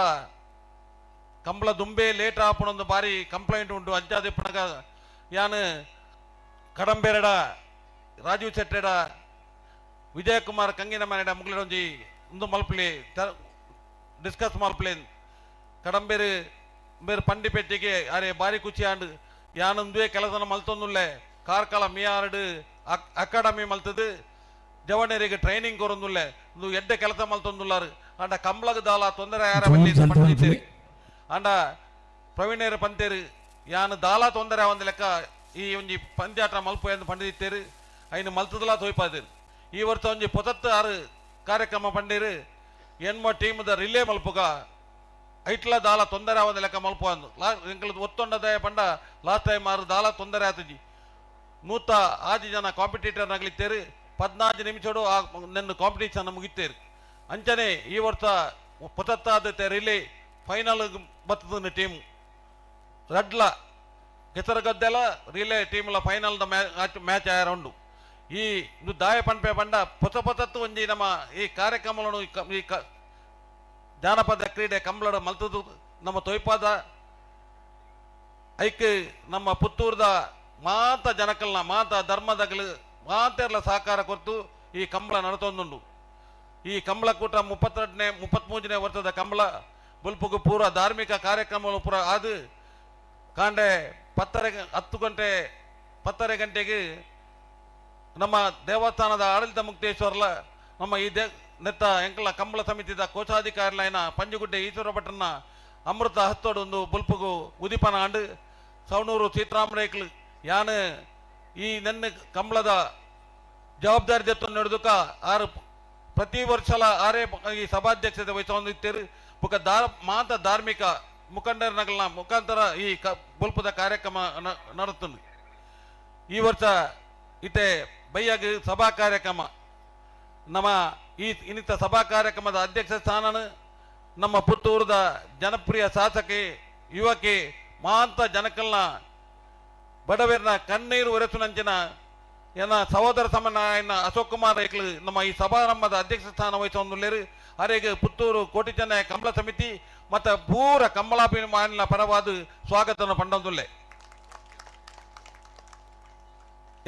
ಕಂಬಳ ದುಂಬೆ ಲೇಟ್ ಆಪುಣೊಂದು ಬಾರಿ ಕಂಪ್ಲೇಂಟ್ ಉಂಟು. ಅಂಚಾದಿಪ್ಪನಗ ಯಾನು ಕಡಂಬೇರಡ ರಾಜೀವ್ ಶೆಟ್ಟೆಡ ವಿಜಯಕುಮಾರ್ ಕಂಗಿನ ಮನೆಡ ಮುಗ್ಲೊಂಜಿ ಒಂದು ಮಲ್ಪಲಿ ಡಿಸ್ಕಸ್ ಮಲ್ಪಲೆ ಕಡಂಬೇರು ಬೇರೆ ಪಂಡಿಪೆಟ್ಟಿಗೆ ಅರೆ ಬಾರಿ ಖುಷಿ ಆಂಡ್ ಯಾನೊಂದುವೆ ಕೆಲಸನ ಮಲ್ತೊಂದುಲ್ಲೆ ಕಾರ್ಕಳ ಮಿಯಾರ್ಡ್ ಅಕಾಡೆಮಿ ಮಲ್ತದು ಜವನರಿಗೆ ಟ್ರೈನಿಂಗ್ ಕೊರೊಂದುಲ್ಲೆ ಒಂದು ಎಡ್ಡೆ ಕೆಲಸ ಮಲ್ತೊಂದುಲ್ಲಾರು ಅಂಡ ಕಂಬಳಗ ದಾಲ ತೊಂದರೆ ಯಾರ ಪಂಡಿತೀರಿ ಅಂಡ ಪ್ರವೀಣೇರು ಪಂತೇರು ಯಾನು ದಾಲ ತೊಂದರೆ ಒಂದು ಲೆಕ್ಕ ಈ ಒಂಜಿ ಪಂದ್ಯಾಟ ಮಲ್ಪು ಎಂದು ಪಂಡಿತೀರು ಐನು ಮಲ್ತದಲ ತೋಯ್ಪಾದಿರು. ಈ ವರ್ಷ ಒಂಜಿ 96 ಕಾರ್ಯಕ್ರಮ ಪಂಡೀರು ಎನ್ಮ ಟೀಮ್ದ ರಿಲೇ ಮಲ್ಪುಗ ಐಟ್ಲ ದಾಲ ತೊಂದರೆ ಆವಂದ ಲೆಕ್ಕ ಮಲ್ಪು ಅಂದು ಲಾ ಎಂಕಲ್ ಒತ್ತೊಂಡದಯ ಪಂಡ ಲಾಸ್ಟ್ ಟೈಮ್ ಆರು ದಾಲ ತೊಂದರೆ ಆತಜಿ 106 ಜನ ಕಾಂಪಿಟೇಟರ್ ನಗಲಿತ್ತೇರು 14 ನಿಮಿಷಡು ಆ ನನ್ನ ಕಾಂಪಿಟೇಷನ್ ಮುಗಿತೇರು. ಅಂಚನೆ ಈ ವರ್ಷ 76 ರಿಲೇ ಫೈನಲ್ ಬತ್ತದ ಟೀಮ್ ರಡ್ಲ ಕೆಸರಗದ್ದೆಲ್ಲ ರಿಲೇ ಟೀಮ್ಲ ಫೈನಲ್ ಮ್ಯಾಚ್ ಆಯರೌಂಡು. ಈ ದಾಯ ಪಂಪೆ ಪಂಡ ಪೊಸ ಪೊಸತ್ತು ಒಂಜಿ ನಮ್ಮ ಈ ಕಾರ್ಯಕ್ರಮಗಳನ್ನು ಈ ಜಾನಪದ ಕ್ರೀಡೆ ಕಂಬಳಡು ಮಲ್ತದು ನಮ್ಮ ತೊಯ್ಪಾದ ಐಕ್ ನಮ್ಮ ಪುತ್ತೂರ್ದ ಮಾತ ಜನಕಲ್ನ ಮಾತ ಧರ್ಮದಗಲು ಮಾತೆರ್ಲ ಸಹಕಾರ ಕೊರ್ತು ಈ ಕಂಬಳ ನಡತೊಂದುಂಡು. ಈ ಕಂಬಳ ಕೂಟ 32ನೇ 33ನೇ ವರ್ಷದ ಕಂಬಳ ಬುಲ್ಪುಗು ಪೂರ ಧಾರ್ಮಿಕ ಕಾರ್ಯಕ್ರಮ ಪೂರ ಅದು ಕಾಂಡೆ 10 ಗಂಟೆ 10:30 ಗಂಟೆಗೆ ನಮ್ಮ ದೇವಸ್ಥಾನದ ಆಡಳಿತ ಮುಕ್ತೇಶ್ವರಲ ನಮ್ಮ ಈ ನೆತ್ತ ಎಂಕಲ ಕಂಬಳ ಸಮಿತಿದ ಕೋಶಾಧಿಕಾರಿಲೈನ ಪಂಜುಗುಡ್ಡೆ ಈಶ್ವರ ಭಟ್ರನ ಅಮೃತ ಹಸ್ತೋಡು ಒಂದು ಬುಲ್ಪುಗು ಉದಿಪನ ಆಂಡು ಸವಣೂರು ಸೀತಾರಾಮರೇಕ್ಲು ಯಾನು ಈ ನನ್ನ ಕಂಬಳದ ಜವಾಬ್ದಾರಿ ಜೊತೆ ನಡೆದುಕ ಆರು ಪ್ರತಿ ವರ್ಷಲ ಆರೇ ಈ ಸಭಾಧ್ಯಕ್ಷತೆ ವಹಿಸಿಕೊಂಡಿದ್ದೀರಿ. ಬುಕ್ಕ ಮಾತ ಧಾರ್ಮಿಕ ಮುಖಂಡರನ್ನ ಮುಖಾಂತರ ಈ ಬುಲ್ಪದ ಕಾರ್ಯಕ್ರಮ ನಡೆస్తుంది. ಈ ವರ್ಷ ಇತ್ತೆ ಬೈಯಾಗಿ ಸಭಾ ಕಾರ್ಯಕ್ರಮ ನಮ್ಮ ಈ ಇನ್ನಿತ ಸಭಾ ಕಾರ್ಯಕ್ರಮದ ಅಧ್ಯಕ್ಷ ಸ್ಥಾನನ ನಮ್ಮ ಪುತ್ತೂರದ ಜನಪ್ರಿಯ ಶಾಸಕಿ ಯುವಕಿ ಮಾಂತ ಜನಕಲ್ನ ಬಡವರನ್ನ ಕಣ್ಣೀರು ಒರೆಸುನಂಚಿನ ಎನ್ನ ಸಹೋದರ ಸಮನಾಯನ ಅಶೋಕ್ ಕುಮಾರ್ ರೈಕ್ಲು ನಮ್ಮ ಈ ಸಭಾರಂಭದ ಅಧ್ಯಕ್ಷ ಸ್ಥಾನ ವಹಿಸಿಕೊಂಡಿಲ್ಲೇರು. ಅರೆಗೆ ಪುತ್ತೂರು ಕೋಟಿಚೆನ್ನೈ ಕಂಬಳ ಸಮಿತಿ ಮತ್ತು ಪೂರ ಕಂಬಳಾಭಿಮಾನಿನ ಪರವಾದ ಸ್ವಾಗತವನ್ನು ಪಂಡೊಂದುಲ್ಲೆ.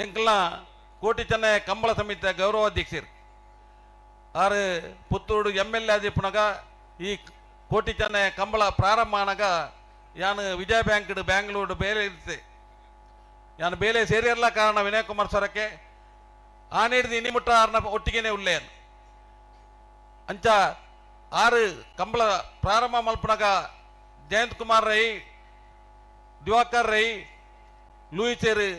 ಎಂಕಲ್ನ ಕೋಟಿ ಚೆನ್ನೈ ಕಂಬಳ ಸಮಿತಿಯ ಗೌರವಾಧ್ಯಕ್ಷರು ಆರು ಪುತ್ತೂರು ಎಮ್ ಎಲ್ ಎ ಆದಿಪ್ಪನಾಗ ಈ ಕೋಟಿ ಚೆನ್ನೈ ಕಂಬಳ ಪ್ರಾರಂಭ ಆನಾಗ ಯಾನು ವಿಜಯ ಬ್ಯಾಂಕ್ ಬ್ಯಾಂಗ್ಳೂರು ಬೇಲೆ ಇರುತ್ತೆ ಯಾನು ಬೇಲೆ ಸೇರಿರಲ್ಲ ಕಾರಣ ವಿನಯ್ ಕುಮಾರ್ ಸರಕ್ಕೆ ಆನೆ ಹಿಡಿದು ಇನಿ ಮುಟ್ಟ ಆರ್ನ ಒಟ್ಟಿಗೆನೆ ಉಲ್ಲೇನು ಅಂಚ ಆರು ಕಂಬಳ ಪ್ರಾರಂಭ ಮಲ್ಪನಾಗ ಜಯಂತ್ ಕುಮಾರ್ ರೈ, ದಿವಾಕರ್ ರೈ, ಲೂಯಿಸೇರು,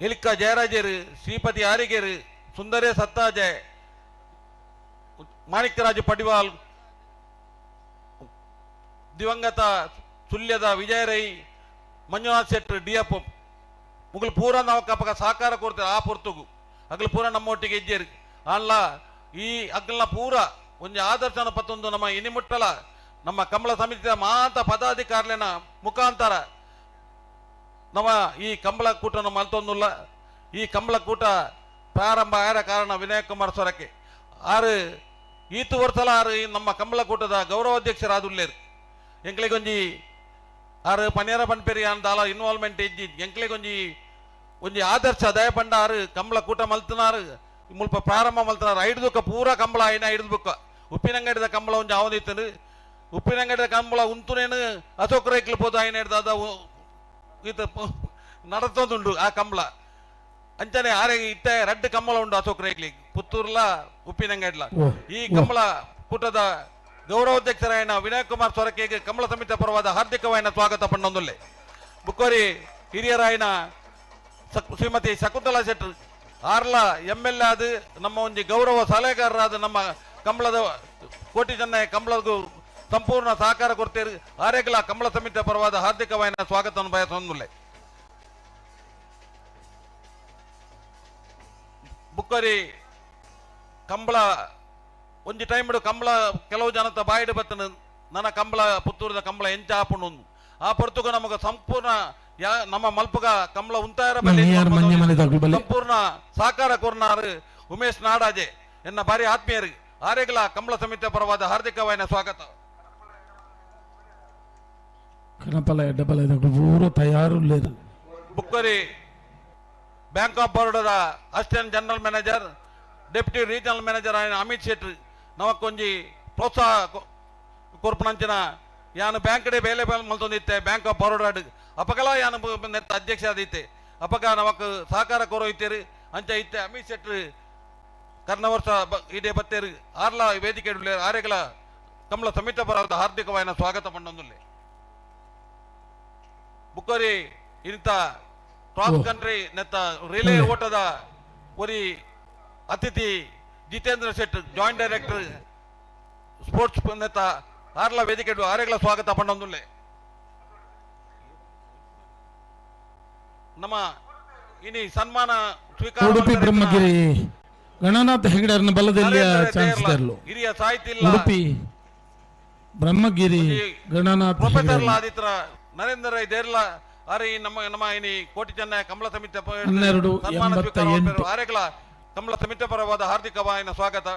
ಎಲಿಕ್ಕ ಜಯರಾಜೇರು, ಶ್ರೀಪತಿ ಆರಿಗೇರು, ಸುಂದರೇ ಸತ್ತಾಜೆ, ಮಾಣಿಕ್ಯರಾಜು ಪಡಿವಾಲ್, ದಿವಂಗತ ಸುಳ್ಯದ ವಿಜಯ ರೈ, ಮಂಜುನಾಥ್ ಶೆಟ್ಟರ್, ಡಿ ಎಫ್ ಮುಗಲು ಪೂರ ನಾವು ಕಪಕ ಸಹಕಾರ ಕೊಡ್ತಾರೆ. ಆ ಪೊರ್ತುಗು ಅಗಲು ಪೂರ ನಮ್ಮೊಟ್ಟಿಗೆ ಇಜ್ಜೇರು ಅಲ್ಲ ಈ ಅಗಲ್ನ ಪೂರ ಒಂದು ಆದರ್ಶನ ಪತ್ತೊಂದು ನಮ್ಮ ಇನಿಮುಟ್ಟಲ ನಮ್ಮ ಕಂಬಳ ಸಮಿತಿಯ ಮಾತ ಪದಾಧಿಕಾರಿನ ಮುಖಾಂತರ ನಮ್ಮ ಈ ಕಂಬಳ ಕೂಟನ ಮಲ್ತೊಂದುಲ್ಲ. ಈ ಕಂಬಳ ಕೂಟ ಪ್ರಾರಂಭ ಆದ ಕಾರಣ ವಿನಯ್ ಕುಮಾರ್ ಸೊರಕೆ ಆರು ಈತು ವರ್ಷಲ ಆರು ನಮ್ಮ ಕಂಬಳ ಕೂಟದ ಗೌರವಾಧ್ಯಕ್ಷರಾದುಲ್ಲೇರು. ಎಂಕ್ಲಿಗೊಂಜಿ ಆರು ಪನೇರ ಪನ್ಪೇರಿ ಅಂದಾಲ ಇನ್ವಾಲ್ವ್ಮೆಂಟ್ ಇಜ್ಜಿ ಎಂಕ್ಲಿಗೊಂಜಿ ಒಂಜಿ ಆದರ್ಶ ದಯ ಪಂಡ ಆರು ಕಂಬಳ ಕೂಟ ಮಲ್ತನಾರು ಮುಲ್ಪ ಪ್ರಾರಂಭ ಮಲ್ತನಾರು. ಐದುಕ್ಕ ಪೂರ ಕಂಬಳ ಐನ ಐದು ಬುಕ್ಕ ಉಪ್ಪಿನಂಗಡಿದ ಕಂಬಳ ಒಂಜಿ ಅವನಿತ್ತನು ಉಪ್ಪಿನಂಗಡಿದ ಕಂಬಳ ಉಂತುನೇನು ಅಶೋಕ್ ರೈಕ್ಲು ಪೋದು ಐನ ಹಿಡ್ದ ಈತ ನಡತೊಂದುಂಡು ಆ ಕಂಬಳ ಅಂಚನೆ ಆರೆ ಇತ್ತೆ ರಡ್ಡು ಕಂಬಳ ಉಂಡು ಅಶೋಕ್ ರೈಕ್ಲಿ ಪುತ್ತೂರ್ಲ ಉಪ್ಪಿನಂಗಡ್ಲ. ಈ ಕಂಬಳ ಕೂಟದ ಗೌರವಾಧ್ಯಕ್ಷರಾಯನ ವಿನಯ್ ಕುಮಾರ್ ಸೊರಕೆಗೆ ಕಂಬಳ ಸಮಿತಿ ಪರವಾದ ಹಾರ್ದಿಕವಾಯನ ಸ್ವಾಗತ ಪಣ್ಣೊಂದುಲ್ಲೆ. ಬುಕ್ಕೋರಿ ಹಿರಿಯರಾಯನ ಶ್ರೀಮತಿ ಶಕುಂತಲಾ ಶೆಟ್ಟರ್ ಆರ್ಲ ಎಮ್ ಎಲ್ ಎ ಆದ ನಮ್ಮ ಒಂಜಿ ಗೌರವ ಸಲಹೆಗಾರರಾದ ನಮ್ಮ ಕಂಬಳದ ಕೋಟಿ ಜನ ಕಂಬಳಗೂ ಸಂಪೂರ್ಣ ಸಹಕಾರ ಕೊಡ್ತೇರು. ಆರೇಗಲ ಕಂಬಳ ಸಮಿತಿಯ ಪರವಾದ ಹಾರ್ದಿಕವಾಯನ ಸ್ವಾಗತವನ್ನು ಬಯಸೊಂದುಲ್ಲೆ. ಬುಕ್ಕರಿ ಕಂಬಳ ಒಂಜಿ ಟೈಮ್ ಕಂಬಳ ಕೆಲವು ಜನತ ಬಾಯಿಡು ಬತ್ತನ ನನ್ನ ಕಂಬಳ ಪುತ್ತೂರದ ಕಂಬಳ ಎಂಚ ಆಪುಂಡು ಆ ಪೊರ್ತುಗ ನಮಗ ಸಂಪೂರ್ಣ ಯಾ ನಮ್ಮ ಮಲ್ಪಗ ಕಂಬಳ ಉಂತಾಯರ ಸಂಪೂರ್ಣ ಸಹಕಾರ ಕೊರ್ನಾರು ಉಮೇಶ್ ನಾಡಾಜೆ ಎನ್ನ ಭಾರಿ ಆತ್ಮೀಯರು. ಆರೇಗಲ ಕಂಬಳ ಸಮಿತಿಯ ಪರವಾದ ಹಾರ್ದಿಕವಾಯನ ಸ್ವಾಗತ. ಬುಕ್ಕರಿ ಬ್ಯಾಂಕ್ ಆಫ್ ಬರೋಡದ assistant general manager deputy regional manager ಆಯ್ನ ಅಮಿತ್ ಶೆಟ್ಟಿ ನಮಕ್ಕೊಂಜಿ ಪ್ರೋತ್ಸಾಹ ಕೊರ್ಪುನಂಚಿನ ಯಾನು ಬ್ಯಾಂಕ್ ಡೆ ಬೇಲೆ ಮಲ್ತೊಂದಿತ್ತೆ ಬ್ಯಾಂಕ್ ಆಫ್ ಬರೋಡಾ ಅಪಗಲ ಯಾನು ನೆತ್ತ ಅಧ್ಯಕ್ಷ ಆದಿತ್ತೆ ಅಪಗ ನಮಕ್ ಸಹಕಾರ ಕೋರೋ ಇತ್ತೇರು ಅಂಚ ಇತ್ತೆ ಅಮಿತ್ ಶೆಟ್ಟಿ ಕರ್ನ ವರ್ಷ ಇಡೇ ಬತ್ತೇರು ಆರ್ಲ ವೇದಿಕೆ ಆರೆಗಳ ಕಮಲ ಸಮಿತ ಬರೋದ ಹಾರ್ದಿಕವಾಯನ ಸ್ವಾಗತ ಪಂಡೊಂದುಲ್ಲೆ. ಬುಕ್ಕರಿ ಇಂಥ ಕ್ರಾಸ್ ಕಂಟ್ರಿ ನೆತ್ತ ರಿಲೇ ಓಟದ ಒರಿ ಅತಿಥಿ Jitendra Shet joint director sports ನೆತ್ತ ಆರ್ಲ ವೇದಿಕೆ ಆರೆಗಳ ಸ್ವಾಗತ ಪಂಡೊಂದುಲ್ಲೆ. ನಮ್ಮ ಇನಿ ಸನ್ಮಾನ ಸ್ವೀಕಾರ ಉಡುಪಿ ಬ್ರಹ್ಮಗಿರಿ ಗಣನಾಥ ಹೆಗಡೆಯರನ್ನ ಬಲದಲ್ಲಿ ಚಾನ್ಸ್ ತರಲು ಹಿರಿಯ ಸಾಹಿತಿ ಉಡುಪಿ ಬ್ರಹ್ಮಗಿರಿ ಗಣನಾಥ ಪ್ರೊಫೆಸರ್ ಆದಿತ್ರ ನರೇಂದ್ರ ರೈ ದೇರ್ಲ ಅರೆ ನಮ್ಮ ನಮ್ಮ ಇನಿ ಕೋಟಿ ಚೆನ್ನೈ ಕಮಲ ಸಮಿತಿ ಸನ್ಮಾನ ಸ್ವೀಕಾರ ಆರೆಗಳ ಕಮಲ ಸಮಿತಿ ಪರವಾದ ಹಾರ್ದಿಕವಾಯಿನ ಸ್ವಾಗತ.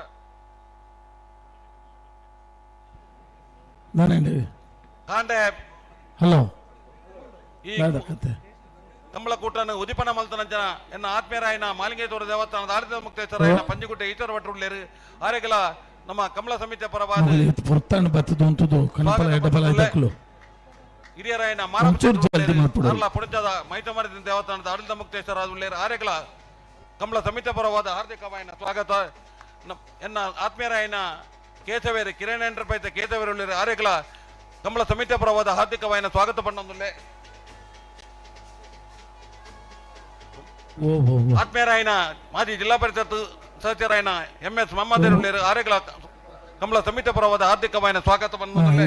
ಕಾಂಡೆ ಹಲೋ ಈ ಕಂಬಳಕೂಟನ ಉದಿಪನ ಮಲ್ತನ ಜನ ಎನ್ನ ಆತ್ಮೀಯರಾಯನ ಮಾಲಿಂಗೇಶ್ವರ ದೇವಸ್ಥಾನದ ಆಡಳಿತ ಮುಕ್ತೇಶ್ವರಾಯನ ಪಂಜಿಗುಡ್ಡೆ ಈಶ್ವರ ಭಟ್ರು ಉಳ್ಳೇರು ಆರೆಗಳ ನಮ್ಮ ಕಮಲ ಸಮಿತಿಯ ಪರವಾದ ಪೊರ್ತಾಣ ಬತ್ತದು ಉಂಟುದು ಕಣಪಲ ಎಡ್ಡಬಲ ದಕ್ಕಲು ಹಿರಿಯರಾಯನ ಒಂಚೂರು ಜಲ್ದಿ ಮಲ್ಪೊಡು. ಮಾರಲ ಪುಣಚದ ಮೈತಮರದ ದೇವಸ್ಥಾನದ ಆಡಳಿತ ಮುಕ್ತೇಶ್ವರ ಉಳ್ಳೇರು ಆರೆಗಳ ಕಮಲ ಸಮಿತಿಯ ಪರವಾದ ಹಾರ್ದಿಕವಾಯಿನ ಸ್ವಾಗತ. ಎನ್ನ ಆತ್ಮೀಯರಾಯನ ಕೇಶವೇರು ಕಿರಣ್ ಎಂಟರ್ಪ್ರೈಸ್ ಕೇಶವೇರು ಉಳ್ಳೇರು ಆರೆಗಳ ಕಮಲ ಸಮಿತಿಯ ಪರವಾದ ಹಾರ್ದಿಕವಾಯಿನ ಸ್ವಾಗತ ಪಣ್ಣೊಂದುಲ್ಲೆ. ಆತ್ಮೀಯರಾಯನ ಮಾಜಿ ಜಿಲ್ಲಾ ಪರಿಷತ್ ಸದಸ್ಯರಾಯನ ಎಂ ಎಸ್ ಮಹಮ್ಮದ್ ಉಳ್ಳೇರು ಆರೆಗಳ ಕಮಲ ಸಮಿತಿಯ ಪರವಾದ ಹಾರ್ದಿಕವಾಯಿನ ಸ್ವಾಗತ ಪಣ್ಣೊಂದುಲ್ಲೆ.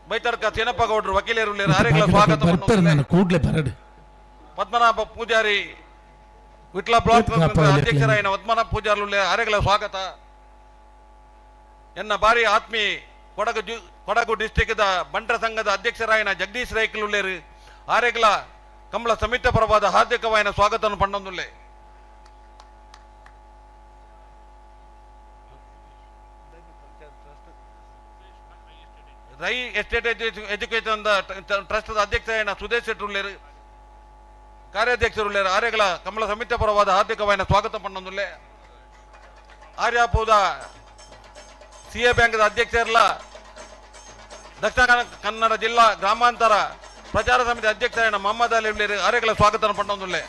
ಬೈತರ್ಕ ಚೇನಪ್ಪ ಗೌಡರು ವಕೀಲರು ಆರೆಗಳ ಸ್ವಾಗತ. ಕೂಡ್ಲೆ ಬರಡು ಪದ್ಮನಾಭ ಪೂಜಾರಿ ವಿಟ್ಲ ಬ್ಲಾಕ್ ಅಧ್ಯಕ್ಷರಾಯನ ಪದ್ಮನಾಭ ಪೂಜಾರಿ ಆರೆಗಳ ಸ್ವಾಗತ. ಎನ್ನ ಬಾರಿ ಆತ್ಮೀ ಕೊಡಗು ಡಿಸ್ಟಿಕ್ ಬಂಟರ ಸಂಘದ ಅಧ್ಯಕ್ಷರಾಯನ ಜಗದೀಶ್ ರೈಕುಲ್ಲೇರು ಆರೆಗಳ ಕಮಲ ಸಮಿತಿ ಪರವಾದ ಹಾರ್ದಿಕವಾಯಿನ ಸ್ವಾಗತವನ್ನು ಪಣ್ಣೊಂದುಲ್ಲೆ. ರೈ ಎಸ್ಟೇಟ್ ಎಜುಕೇಶನ್ ಟ್ರಸ್ಟ್ ಅಧ್ಯಕ್ಷರಾಯನ ಸುದೇಶ್ ಶೆಟ್ಟರುಳ್ಳೇರು ಕಾರ್ಯಾಧ್ಯಕ್ಷರುಳ್ಳೇರು ಆರ್ಯಗಳ ಕಮಲ ಸಮಿತಿ ಪರವಾದ ಹಾರ್ದಿಕವಾಯಿನ ಸ್ವಾಗತ ಪಣ್ಣೊಂದುಲ್ಲೆ. ಆರ್ಯಾಪುದ ಸಿ ಎ ಬ್ಯಾಂಕ್ದ ಅಧ್ಯಕ್ಷರಲ್ಲ ದಕ್ಷಿಣ ಕನ್ನಡ ಜಿಲ್ಲಾ ಗ್ರಾಮಾಂತರ ಪ್ರಚಾರ ಸಮಿತಿ ಅಧ್ಯಕ್ಷರಾಯನ ಮೊಹಮ್ಮದ್ ಅಲಿ ಉಳ್ಳೇರು ಆರ್ಯಗಳ ಸ್ವಾಗತ ಪಣ್ಣೊಂದುಲ್ಲೆ.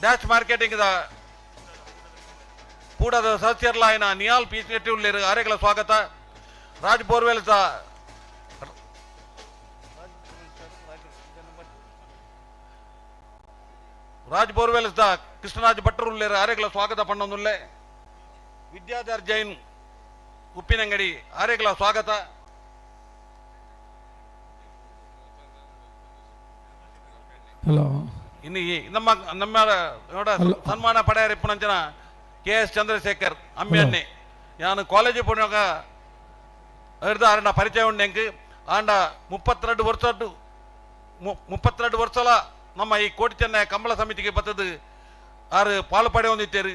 Dash marketing ಕೂಡದ ಸದಸ್ಯರ್ಲಾಯನ Nihal P Shetty ಉಳ್ಳೇರು ಆರ್ಯಗಳ ಸ್ವಾಗತ. Raj borewell Raj borewells the Krishnaraj ಭಟ್ರು ಉಳ್ಳೇರು ಆರ್ಯಗಳ ಸ್ವಾಗತ ಪಣ್ಣೊಂದುಲ್ಲೆ. ವಿದ್ಯಾಧರ್ ಜೈನ್ ಉಪ್ಪಿನಂಗಡಿ ಆರ್ಯಗಳ ಸ್ವಾಗತ. ಹಲೋ ಇನ್ನು ನಮ್ಮ ನಮ್ಮ ನೋಡ ಸನ್ಮಾನ ಪಡೆಯರಿಪ್ಪುನಂಚನ ಕೆ ಎಸ್ ಚಂದ್ರಶೇಖರ್ ಅಮ್ಮಿಯನ್ನೇ ನಾನು ಕಾಲೇಜು ಪೋನಾಗ ಹಿಡ್ದು ಆರಣ್ಣ ಪರಿಚಯ ಉಂಡು. ಆಂಡ 32 ವರ್ಷ 32 ವರ್ಷಲ ನಮ್ಮ ಈ ಕೋಟಿ ಚೆನ್ನಯ ಕಂಬಳ ಸಮಿತಿಗೆ ಬತ್ತದು ಆರು ಪಾಲು ಪಡೆ ಹೊಂದಿತ್ತೇರು.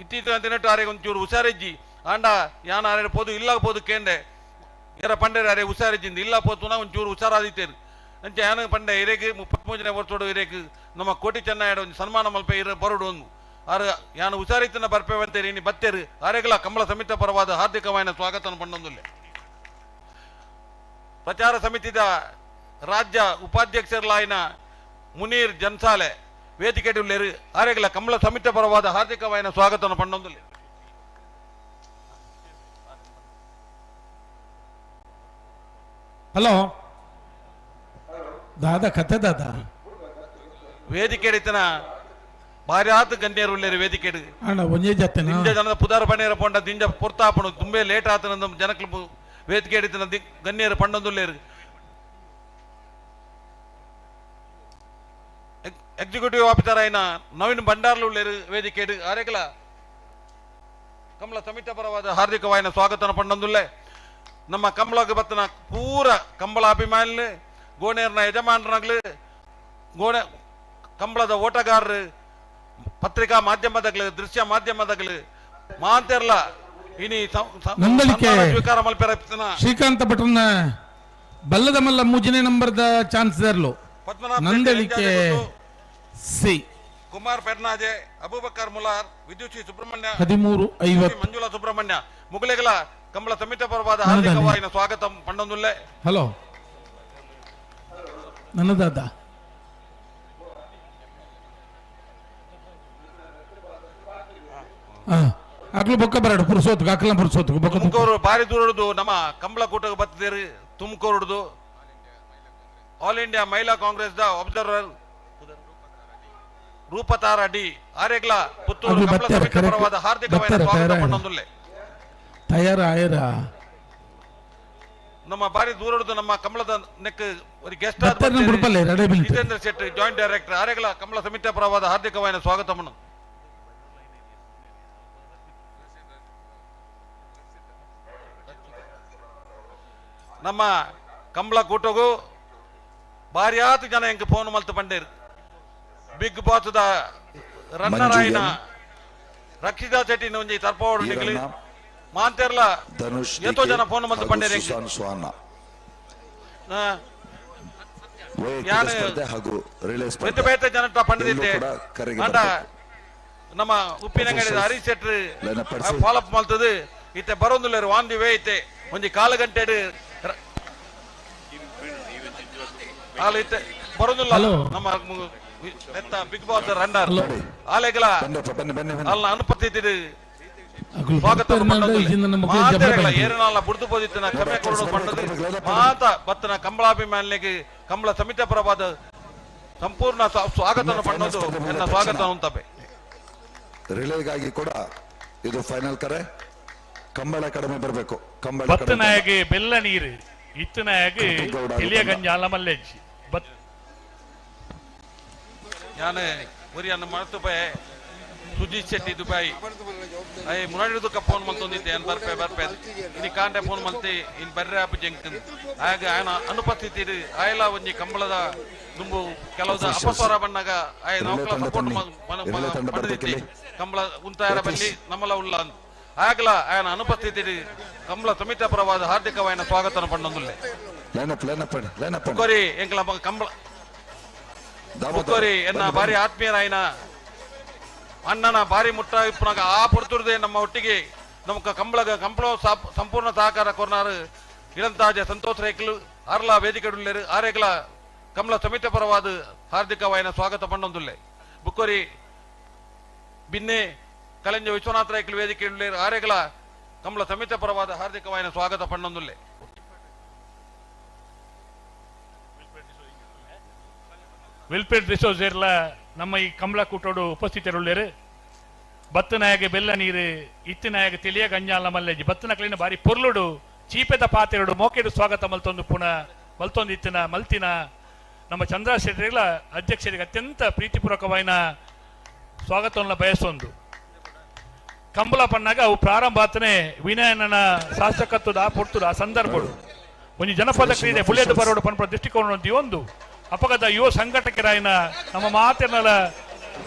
ಇತ್ತೀಚಿನ ದಿನಟ್ಟು ಆರೆ ಒಂಚೂರು ಹುಷಾರಿಜ್ಜಿ ಆಂಡ ಯಾನ್ ಆರೆ ಪೋದು ಇಲ್ಲ ಪೋದು ಕೇಂಡೆ ಏರ ಪಂಡೇರು ಅರೆ ಹುಷಾರಿಜ್ಜಿಂದ ಇಲ್ಲ ಪೋತುನ ಒಂಚೂರು ಹುಷಾರಾದಿತ್ತೇರು. ಅಂಚೆ ಯಾನ ಪಂಡೆ ಇರೇಗೆ 33ನೇ ವರ್ಷೋಡು ಇರೇಗೆ ನಮ್ಮ ಕೋಟಿ ಚೆನ್ನಯ ಒಂದು ಸನ್ಮಾನ ಮಲ್ಪೆ ಇರ ಬರೋಡು ಒಂದು ಆರು ಯಾನು ಹುಷಾರಿತನ ಬರ್ಪೇವಂತೇರಿ ಇನಿ ಬತ್ತೇರು ಆರೆಗಳ ಕಮಲ ಸಮಿತಿ ಪರವಾದ ಹಾರ್ದಿಕವಾಯಿನ ಸ್ವಾಗತವನ್ನು ಪಣ್ಣೊಂದುಲ್ಲೆ. ಪ್ರಚಾರ ಸಮಿತಿದ ರಾಜ್ಯ ಉಪಾಧ್ಯಕ್ಷರ್ಲಾಯಿನ ಮುನೀರ್ ಜನ್ಸಾಲೆ ವೇದಿಕೆ ಉಳ್ಳೇರು ಆರೆಗಳ ಕಮಲ ಸಮಿತಿ ಪರವಾದ ಹಾರ್ದಿಕವಾಯಿನ ಸ್ವಾಗತವನ್ನು ಪಣ್ಣೊಂದುಲ್ಲೆ. ಹಲೋ ದಾದಾ ಕತೆ ದಾದಾ ವೇದಿಕೆ ಇತನ ಭಾರ್ಯಾತ ಗಣ್ಯರು ಉಳ್ಳೇರು ವೇದಿಕೆ ಅಣ್ಣ ಒಂಜೇ ಜತೆ ದಿಂಜ ಜನದ ಪುದಾರ ಪಣ್ಣೇರ ಪೊಂಡ ದಿಂಜ ಪೊರ್ತಾಪಣು ತುಂಬೆ ಲೇಟ್ ಆತನ ಜನಕ್ಲು ವೇದಿಕೆ ಹಿಡಿತನ ಗಣ್ಯರು ಪಣ್ಣೊಂದುಲ್ಲೇರು. ಎಕ್ಸಿಕ್ಯೂಟಿವ್ ಆಫೀಸರ್ ಆಯ್ನ ನವೀನ್ ಭಂಡಾರ್ಲು ಉಳ್ಳೇರು ವೇದಿಕೆ ಆರೆಗಳ ಕಮಲ ಸಮಿತಿ ಪರವಾದ ಹಾರ್ದಿಕವಾಯಿನ ಸ್ವಾಗತನ ಪಣ್ಣೊಂದುಲ್ಲೆ. ನಮ್ಮ ಕಮಲಗೆ ಬತ್ತನ ಪೂರ ಕಂಬಳ ಅಭಿಮಾನಿ ಗೋಣೇರ್ನ ಯಜಮಾನರಾಗ್ಲಿ ಗೋಣೆ ಕಂಬಳದ ಓಟಗಾರರು ಪತ್ರಿಕಾ ಮಾಧ್ಯಮದಾಗಲಿ ದೃಶ್ಯ ಮಾಧ್ಯಮದಾಗಲಿ ಮಾಂತಿರ್ಲ ಇನಿ ಸ್ವೀಕಾರ ಮಲ್ಪೆರ ಶ್ರೀಕಾಂತ ಭಟ್ರನ್ನ ಬಲ್ಲದ ಮಲ್ಲ ಮೂಜನೇ ನಂಬರ್ದ ಚಾನ್ಸ್ ದೇರ್ಲು ನಂದಳಿಕೆ ಸಿ ಕುಮಾರ್ ಪೆರ್ನಾಜೆ ಅಬೂಬಕರ್ ಮುಲಾರ್ ವಿದ್ಯುತ್ ಸುಬ್ರಹ್ಮಣ್ಯ 13:50 ಮಂಜುಳಾ ಸುಬ್ರಹ್ಮಣ್ಯ ಮುಗುಲೆಗಳ ಕಂಬಳ ಸಮಿತಿ ಪರವಾದ ಹಾರ್ದಿಕವಾಯಿನ ಸ್ವಾಗತ ಪಣ್ಣೊಂದುಲ್ಲೆ. ಹಲೋ ನನ್ನದಾದ ಅಕ್ಲು ಬೊಕ್ಕ ಬರಡು ಪುರುಸೋತ್ ಅಕ್ಲ ಪುರುಸೋತ್ ಬೊಕ್ಕ ತುಮಕೂರು ಬಾರಿ ದೂರದು ನಮ್ಮ ಕಂಬಳ ಕೂಟಕ್ಕೆ ಬತ್ತಿದ್ದೀರಿ. ತುಮಕೂರುದು all India Mahila Congress the observer Roopathara D ಆರೆಗ್ಲ ಪುತ್ತೂರು ಕಂಬಳ ಸಮಿತಿ ಪರವಾದ ಹಾರ್ದಿಕವಾದ ಸ್ವಾಗತ ಪಣ್ಣೊಂದುಲ್ಲೆ. ತಯಾರ ಆಯರ ನಮ್ಮ ಬಾರಿ ದೂರದು ನಮ್ಮ ಕಮಲದ ನೆಕ್ ಒಂದು ಗೆಸ್ಟ್ ಆದ ಜಿತೇಂದ್ರ ಶೆಟ್ಟಿ ಜಾಯಿಂಟ್ ಡೈರೆಕ್ಟರ್ ಆರೆಗ್ಲ ಕಮಲ ಸಮಿತಿ ಪರವಾದ ಹಾರ್ದಿಕವಾದ ಸ್ವಾಗತವನ್ನು. ನಮ್ಮ ಕಂಬಳ ಕೂಟಗೂ ಭಾರ್ಯಾತ ಜನ ಎಂಕ್ phone ಮಲ್ತು ಪಂಡೇರು. Big boss the runner ಆಯಿನ ರಕ್ಷಿತಾ ಶೆಟ್ಟಿ ಒಂಜಿ ತರ್ಪೋಡು ನಿಕ್ಲಿ ಮಾಂತೆರ್ಲ ಧನುಷ್ ಏತೋ ಜನ ಫೋನ್ ಮಲ್ತು ಪಂಡೇರು. ಸುಸಾನ್ ಸುವರ್ಣ ವೈಯಕ್ತಿಕ ಸ್ಪರ್ಧೆ ಹಾಗೂ ರಿಲೇ ಸ್ಪರ್ಧೆ ಬೇತೆ ಜನಟ ಪಂಡಿತೆ ಕೂಡ ಕರೆಗೆ ಆಂಡ ನಮ್ಮ ಉಪ್ಪಿನಂಗಡಿ ಹರೀಶ್ ಶೆಟ್ರು ಲೈನ್ ಅಪ್ ಪಡಿಸಿ. ಫಾಲೋ ಅಪ್ ಮಲ್ತದು ಇತ್ತೆ ಬರೋಂದುಲ್ಲೇರು ವಾಂದಿ ವೇ ಇತ್ತೆ ಒಂಜಿ ಕಾಲು ಗಂಟೆ ಆಲ್ ಇತ್ತೆ ಬರೋದಿಲ್ಲ ನಮ್ಮ ಎತ್ತ ಬಿಗ್ ಬಾಸ್ ರನ್ನರ್ ಆಲೆಗಲ ಅಲ್ಲ ಅನುಪಸ್ಥಿತಿ ಸ್ವಾಗತ ಏರನಾಲ ಬುಡ್ದು ಪೋದಿತ್ತಿನ ಕಮ್ಮೆ ಕೊರಡು ಪಂಡದು ಮಾತ ಬತ್ತನ ಕಂಬಳಾಭಿಮಾನಿಗೆ ಕಂಬಳ ಸಮಿತಿ ಪರವಾದ ಸಂಪೂರ್ಣ ಸ್ವಾಗತ ಪಂಡದು ಎನ್ನ ಸ್ವಾಗತ ಅಂತಪೆ. ರಿಲೇಗಾಗಿ ಕೂಡ ಇದು ಫೈನಲ್ ಕರೆ. ಕಂಬಳ ಕಡಿಮೆ ಬರಬೇಕು. ಕಂಬಳ ಬತ್ತನಾಯಗೆ ಬೆಲ್ಲ ನೀರು ಇತ್ತನಾಯಗೆ ಎಲಿಯ ಗಂಜಾಲ ಮಲ್ಲೆಜ್ಜಿ ಬತ್ ಯಾನೆ ಉರಿಯನ್ನು ಮರೆತು ಪೈ ಸುಜೀತ್ ಶೆಟ್ಟಿ ದುಬೈ I ಮುನಾಡಿದಕ್ಕ ಫೋನ್ ಮಂತೊಂದಿದ್ದೆ ಏನ್ ಬರ್ಪೆ ಬರ್ಪೆ ಇನಿ ಕಾಂಡೆ ಫೋನ್ ಮಂತಿ ಇನ್ ಬರ್ರೆ ಆಪ್ ಜಂಕ್ ಆಗ ಆಯನ ಅನುಪಸ್ಥಿತಿ ಆಯಲ ಒಂಜಿ ಕಂಬಳದ ದುಂಬು ಕೆಲವು ಅಪಸ್ವರ ಬಣ್ಣಗ ಆಯ ನೌಕಲ ಸಪೋರ್ಟ್ ಪಡೆದಿತ್ತಿ ಕಂಬಳ ಉಂತಾಯರ ಬಲ್ಲಿ ನಮ್ಮಲ ಉಲ್ಲ ಆಗಲ ಆಯನ ಅನುಪಸ್ಥಿತಿ ಕಂಬಳ ಸಮಿತಿ ಪರವಾದ ಹಾರ್ದಿಕವಾಯನ ಸ್ವಾಗತನ ಪಣ್ಣೊಂದುಲ್ಲೆ line up line up line up ಕೊರಿ ಎಂಕಲ Kambala ಮುಕ್ಕೋರಿ ಎನ್ನ ಭಾರಿ ಆತ್ಮೀಯರಾಯನ ಅಣ್ಣನ ಭಾರಿ ಮುಟ್ಟ ಇಪ್ಪನಾಗ ಆ ಪೊರ್ತುರ್ದೆ ನಮ್ಮ ಒಟ್ಟಿಗೆ ನಮಕ ಕಂಬಳಗ ಕಂಬಳ ಸಂಪೂರ್ಣ ಸಹಕಾರ ಕೊರ್ನಾರು ಇಳಂತಾಜ ಸಂತೋಷ್ ರೇಕ್ಲು ಅರ್ಲಾ ವೇದಿಕೆಡುಲ್ಲೇರು ಆರೇಗ್ಲ ಕಮಲ ಸಮಿತಿ ಪರವಾದ ಹಾರ್ದಿಕವಾಯನ ಸ್ವಾಗತ ಪಣ್ಣೊಂದುಲ್ಲೆ ಬುಕ್ಕೋರಿ ಬಿನ್ನೆ ಕಲೆಂಜ ವಿಶ್ವನಾಥ ರೇಕ್ಲು ವೇದಿಕೆಡುಲ್ಲೇರು ಆರೇಗ್ಲ ಕಮಲ ಸಮಿತಿ ಪರವಾದ ಹಾರ್ದಿಕವಾಯನ ಸ್ವಾಗತ ಪಣ್ಣೊಂದುಲ್ಲೆ. ವಿಲ್ಫ್ರೆಡ್ ಡಿಸೋಜರ್ಲ ನಮ್ಮ ಈ ಕಮಲ ಕೂಟೋಡು ಉಪಸ್ಥಿತರುಳ್ಳೇರು. ಬತ್ತನಾಯಗೆ ಬೆಲ್ಲ ನೀರು ಇತ್ತಿನಾಯಗೆ ತಿಳಿಯ ಗಂಜಾಲ ಮಲ್ಲೆಜಿ ಬತ್ತನ ಕಲಿನ ಬಾರಿ ಪೊರ್ಲುಡು ಚೀಪೆದ ಪಾತೆರಡು ಮೋಕೆಡು ಸ್ವಾಗತ ಮಲ್ತೊಂದು ಪುನಃ ಮಲ್ತೊಂದು ಇತ್ತಿನ ಮಲ್ತಿನ ನಮ್ಮ ಚಂದ್ರ ಶೆಟ್ಟಿಗಳ ಅಧ್ಯಕ್ಷರಿಗೆ ಅತ್ಯಂತ ಪ್ರೀತಿಪೂರ್ವಕವಾಯಿನ ಸ್ವಾಗತವನ್ನು ಬಯಸೊಂದು ಕಂಬಳ ಪಣ್ಣಾಗ ಅವು ಪ್ರಾರಂಭ ಆತನೇ ವಿನಯನನ ಶಾಸಕತ್ವದ ಆ ಪೊರ್ತುಡು ಆ ಸಂದರ್ಭಡು ಒಂದು ಜನಪದ ಕ್ರೀಡೆ ಬುಲೆದು ಬರೋಡು ಪನ್ಪುರ ದೃಷ್ಟಿಕೋನ ಒಂದು ಅಪಗದ ಯುವ ಸಂಘಟಕರಾಯಿನ ನಮ್ಮ ಮಾತಿನಲ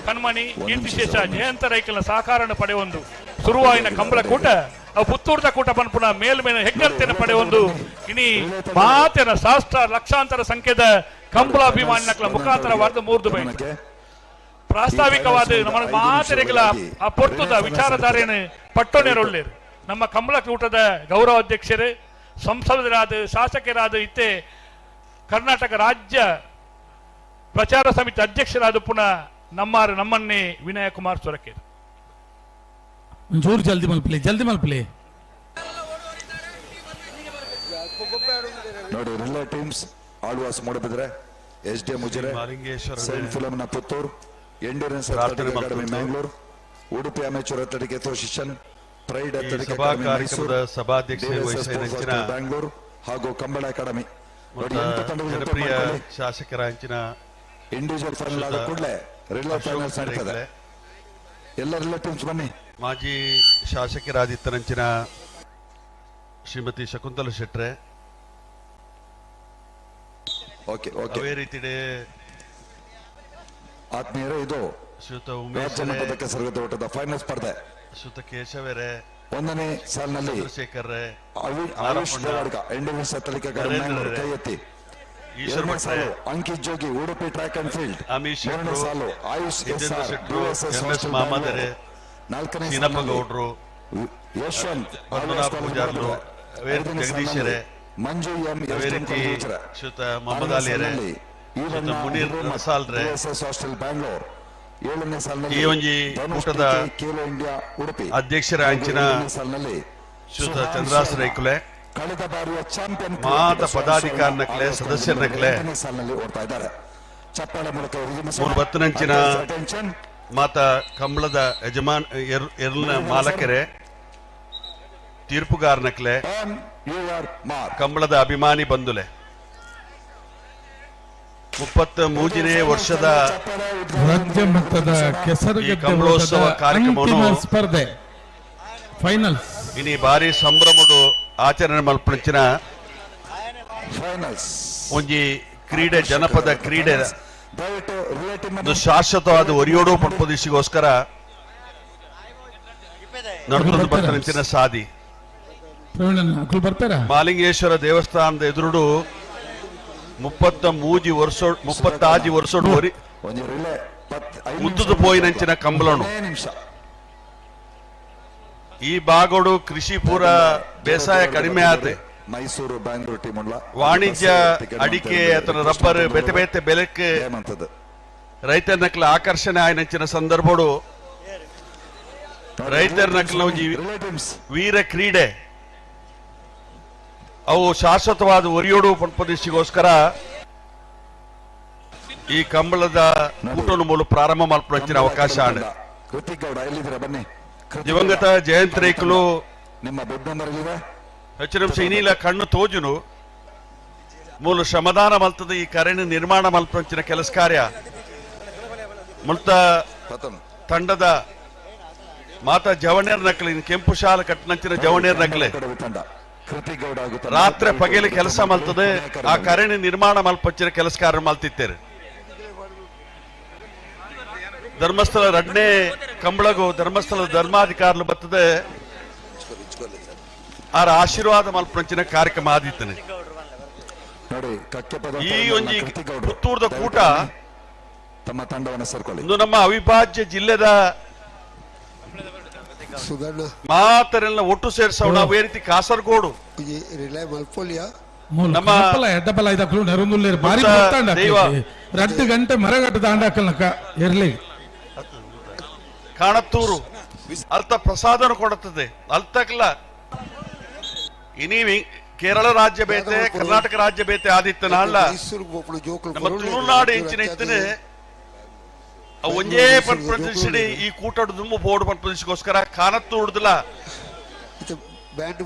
ಕಣ್ಮಣಿ ಕೀರ್ತಿಶೇಷ ಜಯಂತ ರೈಕಲ್ನ ಸಹಕಾರನ ಪಡೆಯೊಂದು ಸುರುವಾಯಿನ ಕಂಬಳ ಕೂಟ ಅವು ಪುತ್ತೂರ್ದ ಕೂಟ ಪನ್ಪುನ ಮೇಲ್ಮೇನ ಹೆಗ್ಗರ್ತಿನ ಪಡೆಯೊಂದು ಇನಿ ಮಾತಿನ ಶಾಸ್ತ್ರ ಲಕ್ಷಾಂತರ ಸಂಖ್ಯೆದ ಕಂಬಳಾಭಿಮಾನಿನಕ್ಲ ಮುಖಾಂತರವಾದ ಮೂರ್ದು ಬೈತು ಪ್ರಾಸ್ತಾವಿಕವಾದ ನಮ್ಮ ಮಾತಿರಿಗಲ ಆ ಪೊರ್ತುದ ವಿಚಾರಧಾರೆಯನ್ನು ಪಟ್ಟೊನೆರೊಳ್ಳೇರು ನಮ್ಮ ಕಂಬಳ ಕೂಟದ ಗೌರವ ಅಧ್ಯಕ್ಷರು ಸಂಸದರಾದ ಶಾಸಕರಾದ ಇತ್ತೆ ಕರ್ನಾಟಕ ರಾಜ್ಯ ಪ್ರಚಾರ ಸಮಿತಿ ಅಧ್ಯಕ್ಷರಾದ ಪುನಃ ನಮ್ಮನ್ನೇ ವಿನಯ ಕುಮಾರ್ ಸೊರಕೇರ್. ಒಂಚೂರು ಜಲ್ದಿ ಮಲ್ಪಲಿ ಜಲ್ದಿ ಮಲ್ಪಲಿ. ನೋಡಿ relay teams Alva's Moodbidri, S D Ujire, Saint Philomena Puttur, endurance athletic academy Mangalore, Udupi amateur athletic association, pride athletic academy Mysuru, Bangalore ಹಾಗೂ ಕಂಬಳ ಅಕಾಡೆಮಿ. ಜನಪ್ರಿಯ ಶಾಸಕರ ಅಂಚಿನ ಇಂಡಿವಿಜುವಲ್ ಫೈನಲ್ ಆದ ಕೂಡಲೇ ರಿಲೇ ಫೈನಲ್ಸ್ ನಡೀತದೆ. ಎಲ್ಲ ರಿಲೇ ಟೀಮ್ಸ್ ಬನ್ನಿ. ಮಾಜಿ ಶಾಸಕರಾದಿತ್ತನಂಚಿನ ಶ್ರೀಮತಿ ಶಕುಂತಲ ಶೆಟ್ರೆ, ಓಕೆ ಓಕೆ, ಅದೇ ರೀತಿ ಆತ್ಮೀಯರೇ, ಇದು ಶ್ರೀಯುತ ಉಮೇಶ್ ರಾಜ್ಯ ಸರ್ಗದ ಓಟದ ಫೈನಲ್ ಸ್ಪರ್ಧೆ. ಶ್ರೀಯುತ ಕೇಶವರೇ, ಒಂದನೇ ಸಾಲಿನಲ್ಲಿ Chandrashekar, Ayush Devadiga endurance athletic academy Mangalore ಕೈ ಎತ್ತಿ. ಎರಡನೇ ಸಾಲು Ankit Jogi Udupi track and field. ಮೂರನೇ ಸಾಲು ಆಯುಷ್ ಎಸ್ ಆರ್ ಡಿಎಸ್ಎಸ್ ಮಾಮದರೆ, ನಾಲ್ಕನೇ ಸೀನಪ್ಪ ಗೌಡ್ರು, ಯಶವಂತ್ ಪದ್ಮನಾಭ ಪೂಜಾರ್ಲು, ಜಗದೀಶರೇ, ಮಂಜು ಎಂ ಅದೇ ರೀತಿ ಶ್ರೀಯುತ ಮೊಹಮ್ಮದ್ ಅಲಿಯರೇ, ಶ್ರೀಯುತ ಮುನೀರ್ ರಸಾಲ್ರೆ, ಡಿಎಸ್ಎಸ್ ಹಾಸ್ಟೆಲ್ ಬ್ಯಾಂಗ್ಳೂರ್. ಏಳನೇ ಸಾಲಿನಲ್ಲಿ ಈ ಒಂಜಿ ಕೂಟದ ಖೇಲೋ ಇಂಡಿಯಾ ಉಡುಪಿ ಅಧ್ಯಕ್ಷರ ಅಂಚಿನ ಸಾಲಿನಲ್ಲಿ ಶ್ರೀಯುತ ಚಂದ್ರಾಸ್ ರೈಕುಲೆ, ಕಳೆದ ಬಾರಿಯ ಚಾಂಪಿಯನ್ ಮಾತ ಪದಾಧಿಕಾರಿನಕ್ಲೆ ಸದಸ್ಯರನಕ್ಲೆ ಸಾಲಿನಲ್ಲಿ ಓಡ್ತಾ ಇದ್ದಾರೆ. ಚಪ್ಪಾಳೆ ಮೂಲಕ ಮೂರು ಬತ್ತನಂಚಿನ ಮಾತ ಕಂಬಳದ ಯಜಮಾನ್ ಎರ್ನ ಮಾಲಕರೇ, ತೀರ್ಪುಗಾರನಕ್ಲೆ, ಕಂಬಳದ ಅಭಿಮಾನಿ ಬಂಧುಲೆ, 33ನೇ ವರ್ಷದ ರಾಜ್ಯ ಮಟ್ಟದ ಕೆಸರುಗದ್ದೆ ಕಂಬಳೋತ್ಸವ ಕಾರ್ಯಕ್ರಮವನ್ನು ಸ್ಪರ್ಧೆ ಫೈನಲ್ಸ್ ಇನಿ ಭಾರಿ ಸಂಭ್ರಮಡು ಆಚರಣೆ ಮಲ್ಪಂಚಿನ ಫೈನಲ್ಸ್ ಒಂಜಿ ಕ್ರೀಡೆ, ಜನಪದ ಕ್ರೀಡೆ ಶಾಶ್ವತವಾದ ಒರಿಯೋಡು ಪಡ್ಪದಿಸಿಗೋಸ್ಕರ ನಡ್ಕೊಂಡು ಬರ್ತಾನೆ ಸಾದಿ. ಮಾಲಿಂಗೇಶ್ವರ ದೇವಸ್ಥಾನದ ಎದುರುಡು 33 ವರ್ಷ 36 ವರ್ಷಡು ಒರಿ ಮುತ್ತುದು ಪೋಯಿನಂಚಿನ ಕಂಬಳನು. ಈ ಭಾಗಡು ಕೃಷಿ ಪೂರ ಬೇಸಾಯ ಕಡಿಮೆ ಆತೆ. ಮೈಸೂರು ಬ್ಯಾಂಗ್ಳೂರು ಟೀಮ್ ವಾಣಿಜ್ಯ ಅಡಿಕೆ ಅಥವಾ ರಬ್ಬರ್ ಬೇತೆ ಬೇತೆ ಬೆಲೆಕ್ಕೆ ರೈತರ ನಕಲ ಆಕರ್ಷಣೆ ಆಯ್ನಂಚಿನ ಸಂದರ್ಭಡು ರೈತರ ನಕಲ ವೀರ ಕ್ರೀಡೆ ಅವು ಶಾಶ್ವತವಾದ ಒರಿಯೋಡು ಪಂಪದಿಷ್ಟಿಗೋಸ್ಕರ ಈ ಕಂಬಳದ ಕೂಟನ ಮೂಲ ಪ್ರಾರಂಭ ಮಲ್ಪಂಚಿನ ಅವಕಾಶ. ದಿವಂಗತ ಜಯಂತ್ ರೇಖಲು ಹೆಚ್ಚು ನಿಮಿಷ ಇನ್ನಿಲ್ಲ ಕಣ್ಣು ತೋಜುನು ಮೂಲ ಶ್ರಮದಾನ ಮಲ್ತದ ಈ ಕರೆನ ನಿರ್ಮಾಣ ಮಲ್ಪಂಚಿನ ಕೆಲಸ ಕಾರ್ಯ ಮುಲ್ತ ತಂಡದ ಮಾತಾ ಜವಣೇರ್ ನಕಲಿ ಕೆಂಪು ಶಾಲ ಕಟ್ಟನಂಚಿನ ಜವಣೇರ್ ನಕಲೆ ರಾತ್ರಿ ಪಗಲಿ ಕೆಲಸ ಮಲ್ತದೆ ಆ ಕರೆನ ನಿರ್ಮಾಣ ಮಲ್ಪಂಚಿನ ಕೆಲಸ ಕಾರ್ಯ ಮಲ್ತಿತ್ತೇರು. ಧರ್ಮಸ್ಥಳ ರಡ್ನೇ ಕಂಬಳಗು ಧರ್ಮಸ್ಥಳ ಧರ್ಮಾಧಿಕಾರಲು ಬರ್ತದೆ ಆರ ಆಶೀರ್ವಾದ ಮಲ್ಪಂಚಿನ ಕಾರ್ಯಕ್ರಮ ಆದಿತ್ತನೆ. ಈ ಒಂಜಿ ಪುತ್ತೂರ್ದ ಕೂಟ ತಮ್ಮ ತಂಡವನ್ನು ಸೇರ್ಕೊಳ್ಳಿ. ಇಂದು ನಮ್ಮ ಅವಿಭಾಜ್ಯ ಜಿಲ್ಲೆದ ಮಾತರೆಲ್ಲ ಒಟ್ಟು ಸೇರ್ಸೋಣ. ನಾವು ಈ ರೀತಿ ಕಾಸರಗೋಡು ನಮ್ಮ ರಡ್ಡು ಗಂಟೆ ಮರಗಟ್ಟು ದಾಂಡಾಕಲ್ನಕ ಇರ್ಲಿ ಕಾಣತ್ತೂರು ಅರ್ಥ ಪ್ರಸಾದನ ಕೊಡುತ್ತದೆ ಅಲ್ತಕ್ಲ. ಇನಿ ಕೇರಳ ರಾಜ್ಯ ಬೇತೆ ಕರ್ನಾಟಕ ರಾಜ್ಯ ಬೇತೆ ಆದಿತ್ತನ ಅಲ್ಲ ನಮ್ಮ ತುಳುನಾಡು ಹೆಚ್ಚಿನ ಇತ್ತನೆ ಒಂದೇ ಪನ್ಪ್ರದೇಶಡಿ ಈ ಕೂಟಡು ದುಮ್ಮು ಬೋರ್ಡ್ ಪನ್ಪ್ರದೇಶಕ್ಕೋಸ್ಕರ ಕಾನತ್ತೂರ್ದಲ ಇದು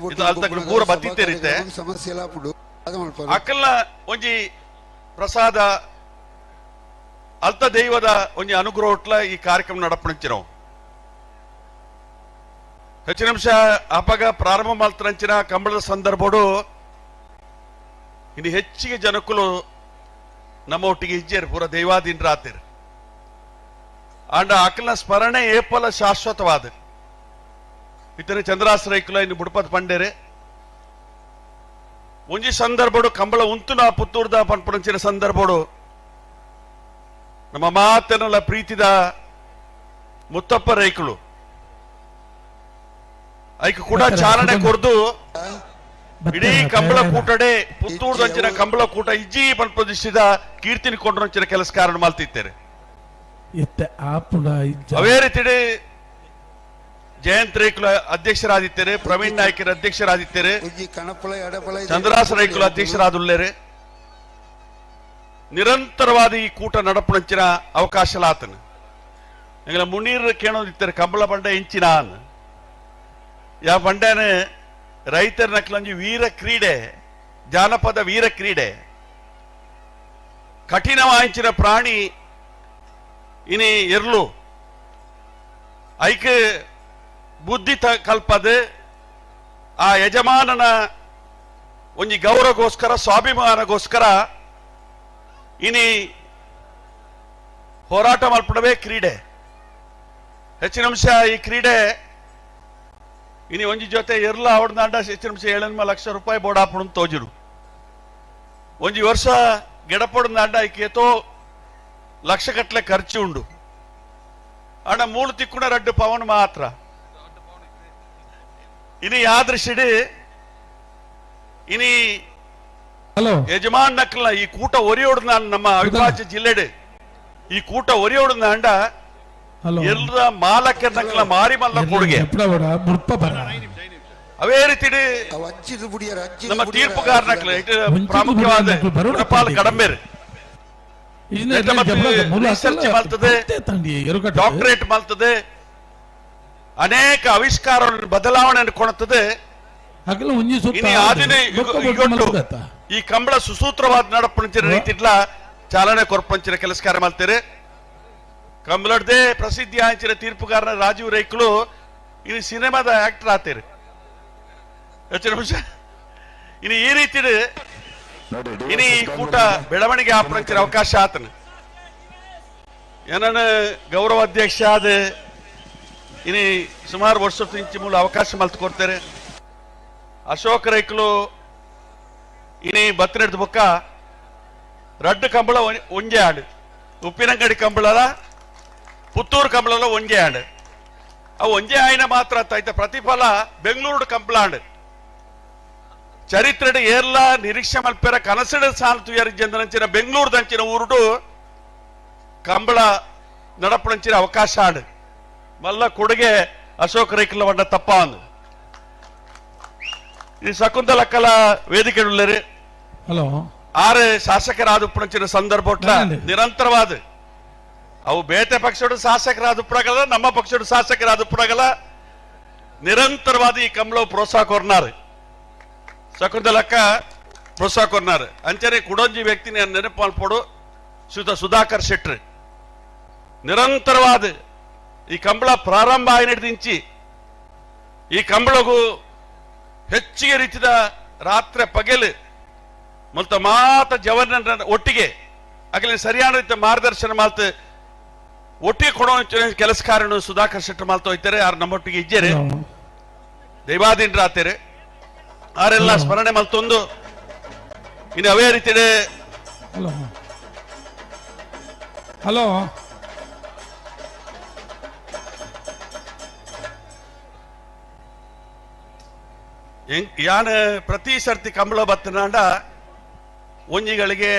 ಪೂರ ಬತ್ತಿತ್ತೇರಿತ್ತೆ ಅಕಲ್ನ ಒಂಜಿ ಪ್ರಸಾದ ಅಲ್ತ ದೈವದ ಒಂಜಿ ಅನುಗ್ರಹಟ್ಲ ಈ ಕಾರ್ಯಕ್ರಮ ನಡಪಣಂಚಿನವು. ಹೆಚ್ಚು ನಿಮಿಷ ಅಪಗ ಪ್ರಾರಂಭ ಮಾಲ್ತರಂಚಿನ ಕಂಬಳದ ಸಂದರ್ಭಡು ಇನ್ನು ಹೆಚ್ಚಿಗೆ ಜನಕ್ಕೂ ನಮ್ಮ ಒಟ್ಟಿಗೆ ಇಜ್ಜೇರು ಪೂರ ದೈವಾಧೀನರಾತಿರು. ಆಂಡ ಅಕಲ್ನ ಸ್ಮರಣೆ ಏಪಲ ಶಾಶ್ವತವಾದ ಇತರೆ ಚಂದ್ರಾಶ್ರಯಕುಲ ಇನ್ನು ಬುಡಪತ್ ಪಂಡೇರೆ ಒಂಜಿ ಸಂದರ್ಭಡು ಕಂಬಳ ಉಂತುನ ಪುತ್ತೂರ್ದ ಪನ್ಪುಣಂಚಿನ ಸಂದರ್ಭಡು ನಮ್ಮ ಮಾತನೆಲ್ಲ ಪ್ರೀತಿದ ಮುತ್ತಪ್ಪ ರೈಕುಳು ಐಕ್ ಕೂಡ ಚಾಲನೆ ಕೊರ್ದು ಇಡೀ ಕಂಬಳ ಕೂಟಡೆ ಪುತ್ತೂರ್ದಂಚಿನ ಕಂಬಳ ಕೂಟ ಇಜ್ಜಿ ಪನ್ಪದಿಸಿದ ಕೀರ್ತಿನ ಕೊಂಡ್ರಂಚಿನ ಕೆಲಸ ಕಾರಣ ಮಾಲ್ತಿತ್ತೇರೆ. ಅವೇ ರೀತಿ ಜಯಂತ್ ರೇಖುಲ ಅಧ್ಯಕ್ಷರಾದಿತ್ತೇರೆ, ಪ್ರವೀಣ್ ನಾಯ್ಕರ ಅಧ್ಯಕ್ಷರಾದಿತ್ತೇರೆ, ಚಂದ್ರಾಸ ರೈಕುಲ ಅಧ್ಯಕ್ಷರಾದುಳ್ಳೇರೆ. ನಿರಂತರವಾದ ಈ ಕೂಟ ನಡಪುಣಂಚಿನ ಅವಕಾಶ ಲಾತನ ಎಂಗಲ ಮುನೀರ್ ಕೇಳೋದಿತ್ತಾರೆ ಕಂಬಳ ಬಂಡ ಇಂಚಿನ ಯಾ ಬಂಡನೆ ರೈತರ ನಕ್ಲಂಜಿ ವೀರ ಕ್ರೀಡೆ ಜಾನಪದ ವೀರ ಕ್ರೀಡೆ ಕಠಿಣವಾಂಚಿನ ಪ್ರಾಣಿ ಇನಿ ಎರ್ಲು ಐಕ್ ಬುದ್ಧಿ ಕಲ್ಪದೆ ಆ ಯಜಮಾನನ ಒಂಜಿ ಗೌರವಗೋಸ್ಕರ ಸ್ವಾಭಿಮಾನಗೋಸ್ಕರ ಇನಿ ಹೋರಾಟ ಮಲ್ಪಡವೇ ಕ್ರೀಡೆ. ಹೆಚ್ಚಿನ ಅಂಶ ಈ ಕ್ರೀಡೆ ಇನಿ ಒಂಜಿ ಜೊತೆ ಎರ್ಲ ಅವಡ್ದಾಂಡ ಹೆಚ್ಚಿನ ಅಂಶ 7 ಲಕ್ಷ ರೂಪಾಯಿ ಬೋರ್ಡ್ ಹಾಪಣ ತೋಜಿರು. ಒಂಜಿ ವರ್ಷ ಗೆಡಪೊಡ್ದಾಂಡ ಐಕೇತೋ ಲಕ್ಷ ಕಟ್ಲೆ ಖರ್ಚು ಉಂಡು. ಅಣ್ಣ ಮೂಳು ತಿಕ್ಕುಣ ರಡ್ಡು ಪವನ್ ಮಾತ್ರ. ಇನಿ ಯಾದೃಶಿಡಿ ಇನಿ ಯಜಮಾನ್ ನಕ್ಲ ಈ ಕೂಟ ಒರಿಯೋಡು ನಾನು ನಮ್ಮ ಅವಿಭಾಜ್ಯ ಜಿಲ್ಲೆಡೆ ಈ ಕೂಟ ಒರಿಯೋಡು ಅಂಡ ಎಲ್ಲ ಮಾಲಕರ ನಕ್ಲ ಮಾರಿ ಮಲ್ಲ ಕೊಡುಗೆ. ಅವೇ ರೀತಿ ನಮ್ಮ ತೀರ್ಪುಗಾರ ನಕ್ಲ ಪ್ರಾಮುಖ್ಯವಾದ ಗುಣಪಾಲ್ ಕಡಂಬೇರು ರಿಸರ್ಚ್ ಮಾಡ್ತದೆ, ಡಾಕ್ಟರೇಟ್ ಮಾಡ್ತದೆ, ಅನೇಕ ಆವಿಷ್ಕಾರ ಬದಲಾವಣೆಯನ್ನು ಕೊಡುತ್ತದೆ. ಈ ಕಂಬಳ ಸುಸೂತ್ರವಾದ ನಡಪಂಚಿನ ರೀತಿಡ್ಲ ಚಾಲನೆ ಕೊರ್ಪಂಚಿನ ಕೆಲಸ ಕಾರ್ಯ ಮಾಡ್ತಾರೆ. ಕಂಬಳದೇ ಪ್ರಸಿದ್ಧಿ ಆಂಚಿನ ತೀರ್ಪುಗಾರನ ರಾಜೀವ್ ರೈಕ್ಲು ಇನ್ನು ಸಿನಿಮಾದ ಆಕ್ಟರ್ ಆತೀರಿ. ಹೆಚ್ಚು ನಿಮಿಷ ಇನ್ನು ಈ ರೀತಿ ಇನ್ನು ಈ ಕೂಟ ಬೆಳವಣಿಗೆ ಆಪರಂಚಿನ ಅವಕಾಶ ಆತನ. ಏನನ್ನ ಗೌರವ ಅಧ್ಯಕ್ಷ ಆದ ಇನಿ ಸುಮಾರು ವರ್ಷ ಇಂಚು ಮೂಲ ಅವಕಾಶ ಮಲ್ತು ಕೊಡ್ತಾರೆ. ಅಶೋಕ್ ರೈಕ್ಲು ಇನಿ ಬತ್ತಿನಡ್ದು ಬೊಕ್ಕ ರಡ್ಡು ಕಂಬಳ ಒಂಜೆ ಆಡು ಉಪ್ಪಿನಂಗಡಿ ಕಂಬಳಲ ಪುತ್ತೂರು ಕಂಬಳಲ ಒಂಜೆ ಆಡು ಅವು ಒಂಜೆ ಆಯ್ನ ಮಾತ್ರ ಆಯ್ತ ಪ್ರತಿಫಲ ಬೆಂಗಳೂರು ಕಂಬಳಾಂಡ್ ಚರಿತ್ರೆಡ್ ಏರ್ಲ ನಿರೀಕ್ಷೆ ಮಲ್ಪೆರ ಕನಸಡ ಸಾಲು ತುಯರಿ ಜಂದನಂಚಿನ ಬೆಂಗಳೂರು ದಂಚಿನ ಊರುಡು ಕಂಬಳ ನಡಪಣಂಚಿನ ಅವಕಾಶ ಆಡು ಮಲ್ಲ ಕೊಡುಗೆ ಅಶೋಕ್ ರೈಕುಲ వంట ತಪ್ಪ ಅಂದು ಈ ಶಕುಂತಲಕ್ಕಲ ವೇದಿಕೆ ಉಳ್ಳರು ಹಲೋ ಆರು ಶಾಸಕರಾದ ಉಪ್ಪಣಂಚಿನ ಸಂದರ್ಭ ನಿರಂತರವಾದ ಅವು ಬೇತೆ ಪಕ್ಷಡು ಶಾಸಕರಾದ ಉಪ್ಪಣಗಲ ನಮ್ಮ ಪಕ್ಷಡು ಶಾಸಕರಾದ ಉಪ್ಪಣಗಲ ನಿರಂತರವಾದ ಈ ಕಮಲ ಪ್ರೋತ್ಸಾಹ ಕೊರ್ನಾರು ಶಕುಂತಲಕ್ಕ ಪ್ರೋತ್ಸಾಹ ಕೊರ್ನಾರು ಅಂಚನೆ ಕುಡೊಂಜಿ ವ್ಯಕ್ತಿ ನೆನಪು ಮಲ್ಪೊಡು ಸುತ ಸುಧಾಕರ್ ಶೆಟ್ರು ನಿರಂತರವಾದ ಈ ಕಂಬಳ ಪ್ರಾರಂಭ ಆಯ್ನಿಡ್ದಿಂಚಿ ಈ ಕಂಬಳಗೂ ಹೆಚ್ಚಿಗೆ ರೀತಿಯ ರಾತ್ರಿ ಪಗಲು ಮತ್ತು ಮಾತ ಜವನ ಒಟ್ಟಿಗೆ ಆಗಲಿ ಸರಿಯಾದ ರೀತಿಯ ಮಾರ್ಗದರ್ಶನ ಮಾತು ಒಟ್ಟಿಗೆ ಕೊಡೋ ಕೆಲಸ ಕಾರ್ಯನು ಸುಧಾಕರ್ ಶೆಟ್ಟಿ ಮಾಲ್ತ ಹೋಯ್ತಾರೆ ಯಾರು ನಮ್ಮೊಟ್ಟಿಗೆ ಇಜ್ಜೇರೆ ದೈವಾಧೀನರಾಗ್ತಾರೆ ಆರೆಲ್ಲ ಸ್ಮರಣೆ ಮಲ್ತೊಂದು ಇನ್ನು ಅವೇ ರೀತಿ ಹಲೋ ಹಲೋ ಯಾನ ಪ್ರತಿ ಸರ್ತಿ ಕಂಬಳ ಬತ್ತನಾಂಡ ಒಂಜಿಗಳಿಗೆ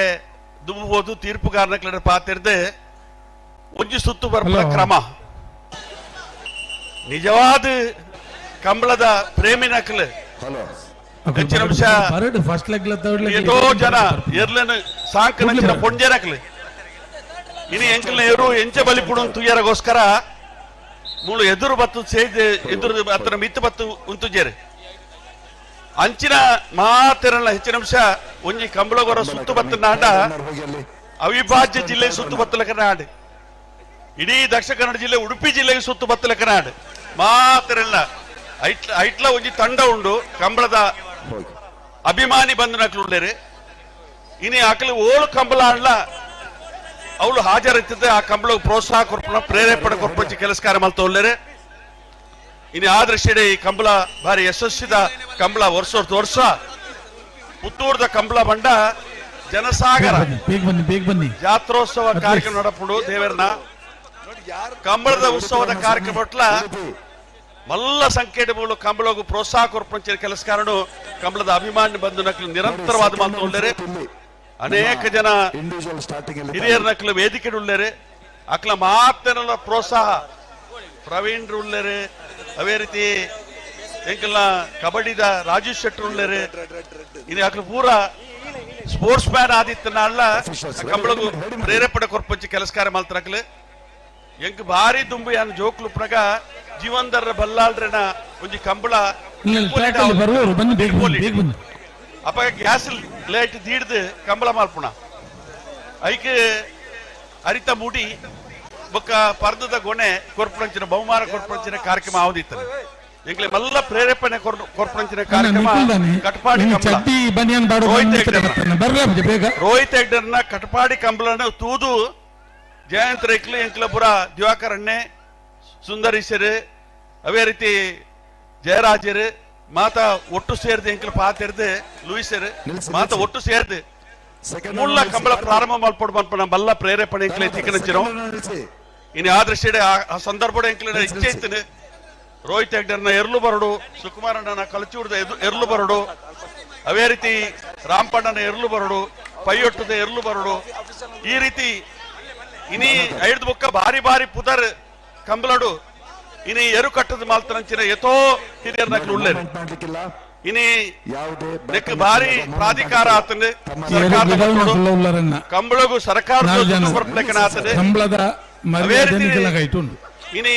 ದುಬ್ಬುವುದು ತೀರ್ಪುಗಾರನ ಪಾತಿರ್ದೆ ಒಂಜಿ ಸುತ್ತು ಬರ್ಪುನ ಕ್ರಮ ನಿಜವಾದ ಕಂಬಳದ ಪ್ರೇಮಿನಕ್ಲು ಹೆಚ್ಚಿನ ಅಂಶ ಎಷ್ಟೋ ಜನ ಎರ್ಲನ ಸಾಂಕನಂಚಿನ ಪೊಂಜೆನಕ್ಲು ಇನಿ ಎಂಕಲ್ನ ಎರು ಎಂಚ ಬಲಿಪುಡು ತುಯ್ಯರಗೋಸ್ಕರ ಮೂಳು ಎದುರು ಬತ್ತು ಸೇಜ್ ಎದುರು ಅತ್ತನ ಮಿತ್ತು ಬತ್ತು ಉಂತುಜೇರು ಅಂಚಿನ ಮಾತಿರಲ್ಲ ಹೆಚ್ಚಿನ ಅಂಶ ಒಂಜಿ ಕಂಬಳಗೊರ ಸುತ್ತು ಬತ್ತ ನಾಡ ಅವಿಭಾಜ್ಯ ಜಿಲ್ಲೆ ಸುತ್ತು ಬತ್ತಲಕ ನಾಡು ಇಡೀ ದಕ್ಷಿಣ ಕನ್ನಡ ಜಿಲ್ಲೆ ಉಡುಪಿ ಜಿಲ್ಲೆಗೆ ಸುತ್ತು ಬತ್ತಲಕ ನಾಡು ಮಾತಿರಲ್ಲ ಐಟ್ಲ ಐಟ್ಲ ಒಂಜಿ ತಂಡ ಉಂಡು ಕಂಬಳದ ಅಭಿಮಾನಿ ಬಂದು ನಕ್ಲು ಉಳ್ಳೇರು ಇನಿ ಆಕಲಿ ಓಳು ಕಂಬಳ ಅಣ್ಲ ಅವಳು ಹಾಜರಿತ್ತದೆ ಆ ಕಂಬಳ ಪ್ರೋತ್ಸಾಹ ಕೊರ್ಪಣ ಪ್ರೇರೇಪಣೆ ಕೊರ್ಪಂಚಿ ಕೆಲಸ ಕಾರ್ಯ ಮಲ್ತ ಉಳ್ಳೇರು ಇನ್ನು ಆ ದೃಷ್ಟಿಡೆ ಈ ಕಂಬಳ ಭಾರಿ ಯಶಸ್ವಿದ ಕಂಬಳ ವರ್ಷ ವರ್ಷ ಪುತ್ತೂರದ ಕಂಬಳ ಬಂಡ ಜನಸಾಗರ ಬೇಗ ಬನ್ನಿ ಬೇಗ ಬನ್ನಿ ಜಾತ್ರೋತ್ಸವ ಕಾರ್ಯಕ್ರಮ ನಡಪುಡು ದೇವರನ್ನ ಕಂಬಳದ ಉತ್ಸವದ ಕಾರ್ಯಕ್ರಮ ಮಲ್ಲ ಸಂಖ್ಯೆ ಮೂಲ ಕಂಬಳಗೂ ಪ್ರೋತ್ಸಾಹ ಕೊರ್ಪಂಚಿನ ಕೆಲಸ ಕಾರಣ ಕಂಬಳದ ಅಭಿಮಾನಿ ಬಂದು ನಕಲು ನಿರಂತರವಾದ ಮಾತು ಉಳ್ಳೇರೆ ಅನೇಕ ಜನ ಹಿರಿಯರ ನಕಲು ವೇದಿಕೆ ಉಳ್ಳೇರೆ ಅಕ್ಲ ಮಾತೇನಲ್ಲ ಪ್ರೋತ್ಸಾಹ ಪ್ರವೀಣ್ ಉಳ್ಳೇರು ಅದೇ ರೀತಿ ಎಂಕಲ್ನ ಕಬಡ್ಡಿದ ರಾಜೇಶ್ ಶೆಟ್ಟರ್ ಉಳ್ಳೇರು ಇನ್ನು ಅಕ್ಲ ಪೂರ ಸ್ಪೋರ್ಟ್ಸ್ ಮ್ಯಾನ್ ಆದಿತ್ತನಲ್ಲ ಕಂಬಳಗೂ ಪ್ರೇರೇಪಣೆ ಕೊರ್ಪಂಚಿ ಕೆಲಸ ಕಾರ್ಯ ಮಲ್ತರಕ್ಲು ಎಂಕ್ ಭಾರಿ ದುಂಬು ಯಾನ್ ಜೋಕ್ಲು ಪ್ರಗ ಜೀವನ್ದರ ಬಲ್ಲಾಳ್ರೆನ ಒಂಜಿ ಕಂಬಳ ಬನ್ನಿ ಬೇಗ ಬನ್ನಿ ಬೇಗ ಬನ್ನಿ ಅಪ್ಪ ಗ್ಯಾಸ್ ಲೇಟ್ ದೀಡ್ದು ಕಂಬಳ ಮಾಲ್ಪುಣ ಐಕ್ ಅರಿತ ಮುಡಿ ಬೊಕ್ಕ ಪರ್ದದ ಗೊನೆ ಕೊರ್ಪಣಂಚಿನ ಬಹುಮಾನ ಕೊರ್ಪಣಂಚಿನ ಕಾರ್ಯಕ್ರಮ ಆವದಿತ್ತನೆ ಎಂಕ್ಲೆ ಮಲ್ಲ ಪ್ರೇರೇಪಣೆ ಕೊರ್ಪಣಂಚಿನ ಕಾರ್ಯಕ್ರಮ ಕಟಪಾಡಿ ಕಂಬಳ ರೋಹಿತ್ ಹೆಗ್ಡರ್ನ ಕಟಪಾಡಿ ಕಂಬಳನ ತೂದು ಜಯಂತ್ ರೈಕ್ಲು ಎಂಕ್ಲಪುರ ದಿವಾಕರ್ ಅಣ್ಣೆ ಸುಂದರೀಶರು ಅವೇ ರೀತಿ ಜಯರಾಜರು ಮಾತಾ ಒಟ್ಟು ಸೇರಿದು ಎಂಕ್ಲ ಪಾತಿರ್ದು ಲೂಯಿಸರು ಮಾತಾ ಒಟ್ಟು ಸೇರಿದು ಮುಳ್ಳ ಕಂಬಳ ಪ್ರಾರಂಭ ಮಲ್ಪೊಡು ಮಲ್ಪನ ಬಲ್ಲ ಪ್ರೇರೇಪಣೆ ಎಂಕ್ಲೆ ತಿಕ್ಕನಂಚಿರೋ ಇನ್ನು ಆ ದೃಷ್ಟಿಡೆ ಆ ಸಂದರ್ಭ ಎಂಕ್ಲೆ ಇಚ್ಛೆ ಇತ್ತು ರೋಹಿತ್ ಹೆಗ್ಡರ್ನ ಎರ್ಲು ಬರಡು ಸುಕುಮಾರಣ್ಣನ ಕಲಚೂರ್ದ ಎರ್ಲು ಬರಡು ಅವೇ ರೀತಿ ರಾಮಪಣ್ಣನ ಎರ್ಲು ಬರಡು ಪೈಯೊಟ್ಟದ ಎರ್ಲು ಬರಡು ಈ ರೀತಿ ಇನಿ ಐದು ಬೊಕ್ಕ ಭಾರಿ ಭಾರಿ ಪುದರ್ ಕಂಬಳಡು ಇನಿ ಎರು ಕಟ್ಟದ ಮಾಲ್ತನಂಚಿನ ಎತೋ ಹಿರಿಯರ್ ನಕ್ಲು ಉಳ್ಳೇರು ಇನಿ ನೆಕ್ ಭಾರಿ ಪ್ರಾಧಿಕಾರ ಆತಂದೆ ಕಂಬಳಗು ಸರ್ಕಾರ ಆತದೆ ಇನಿ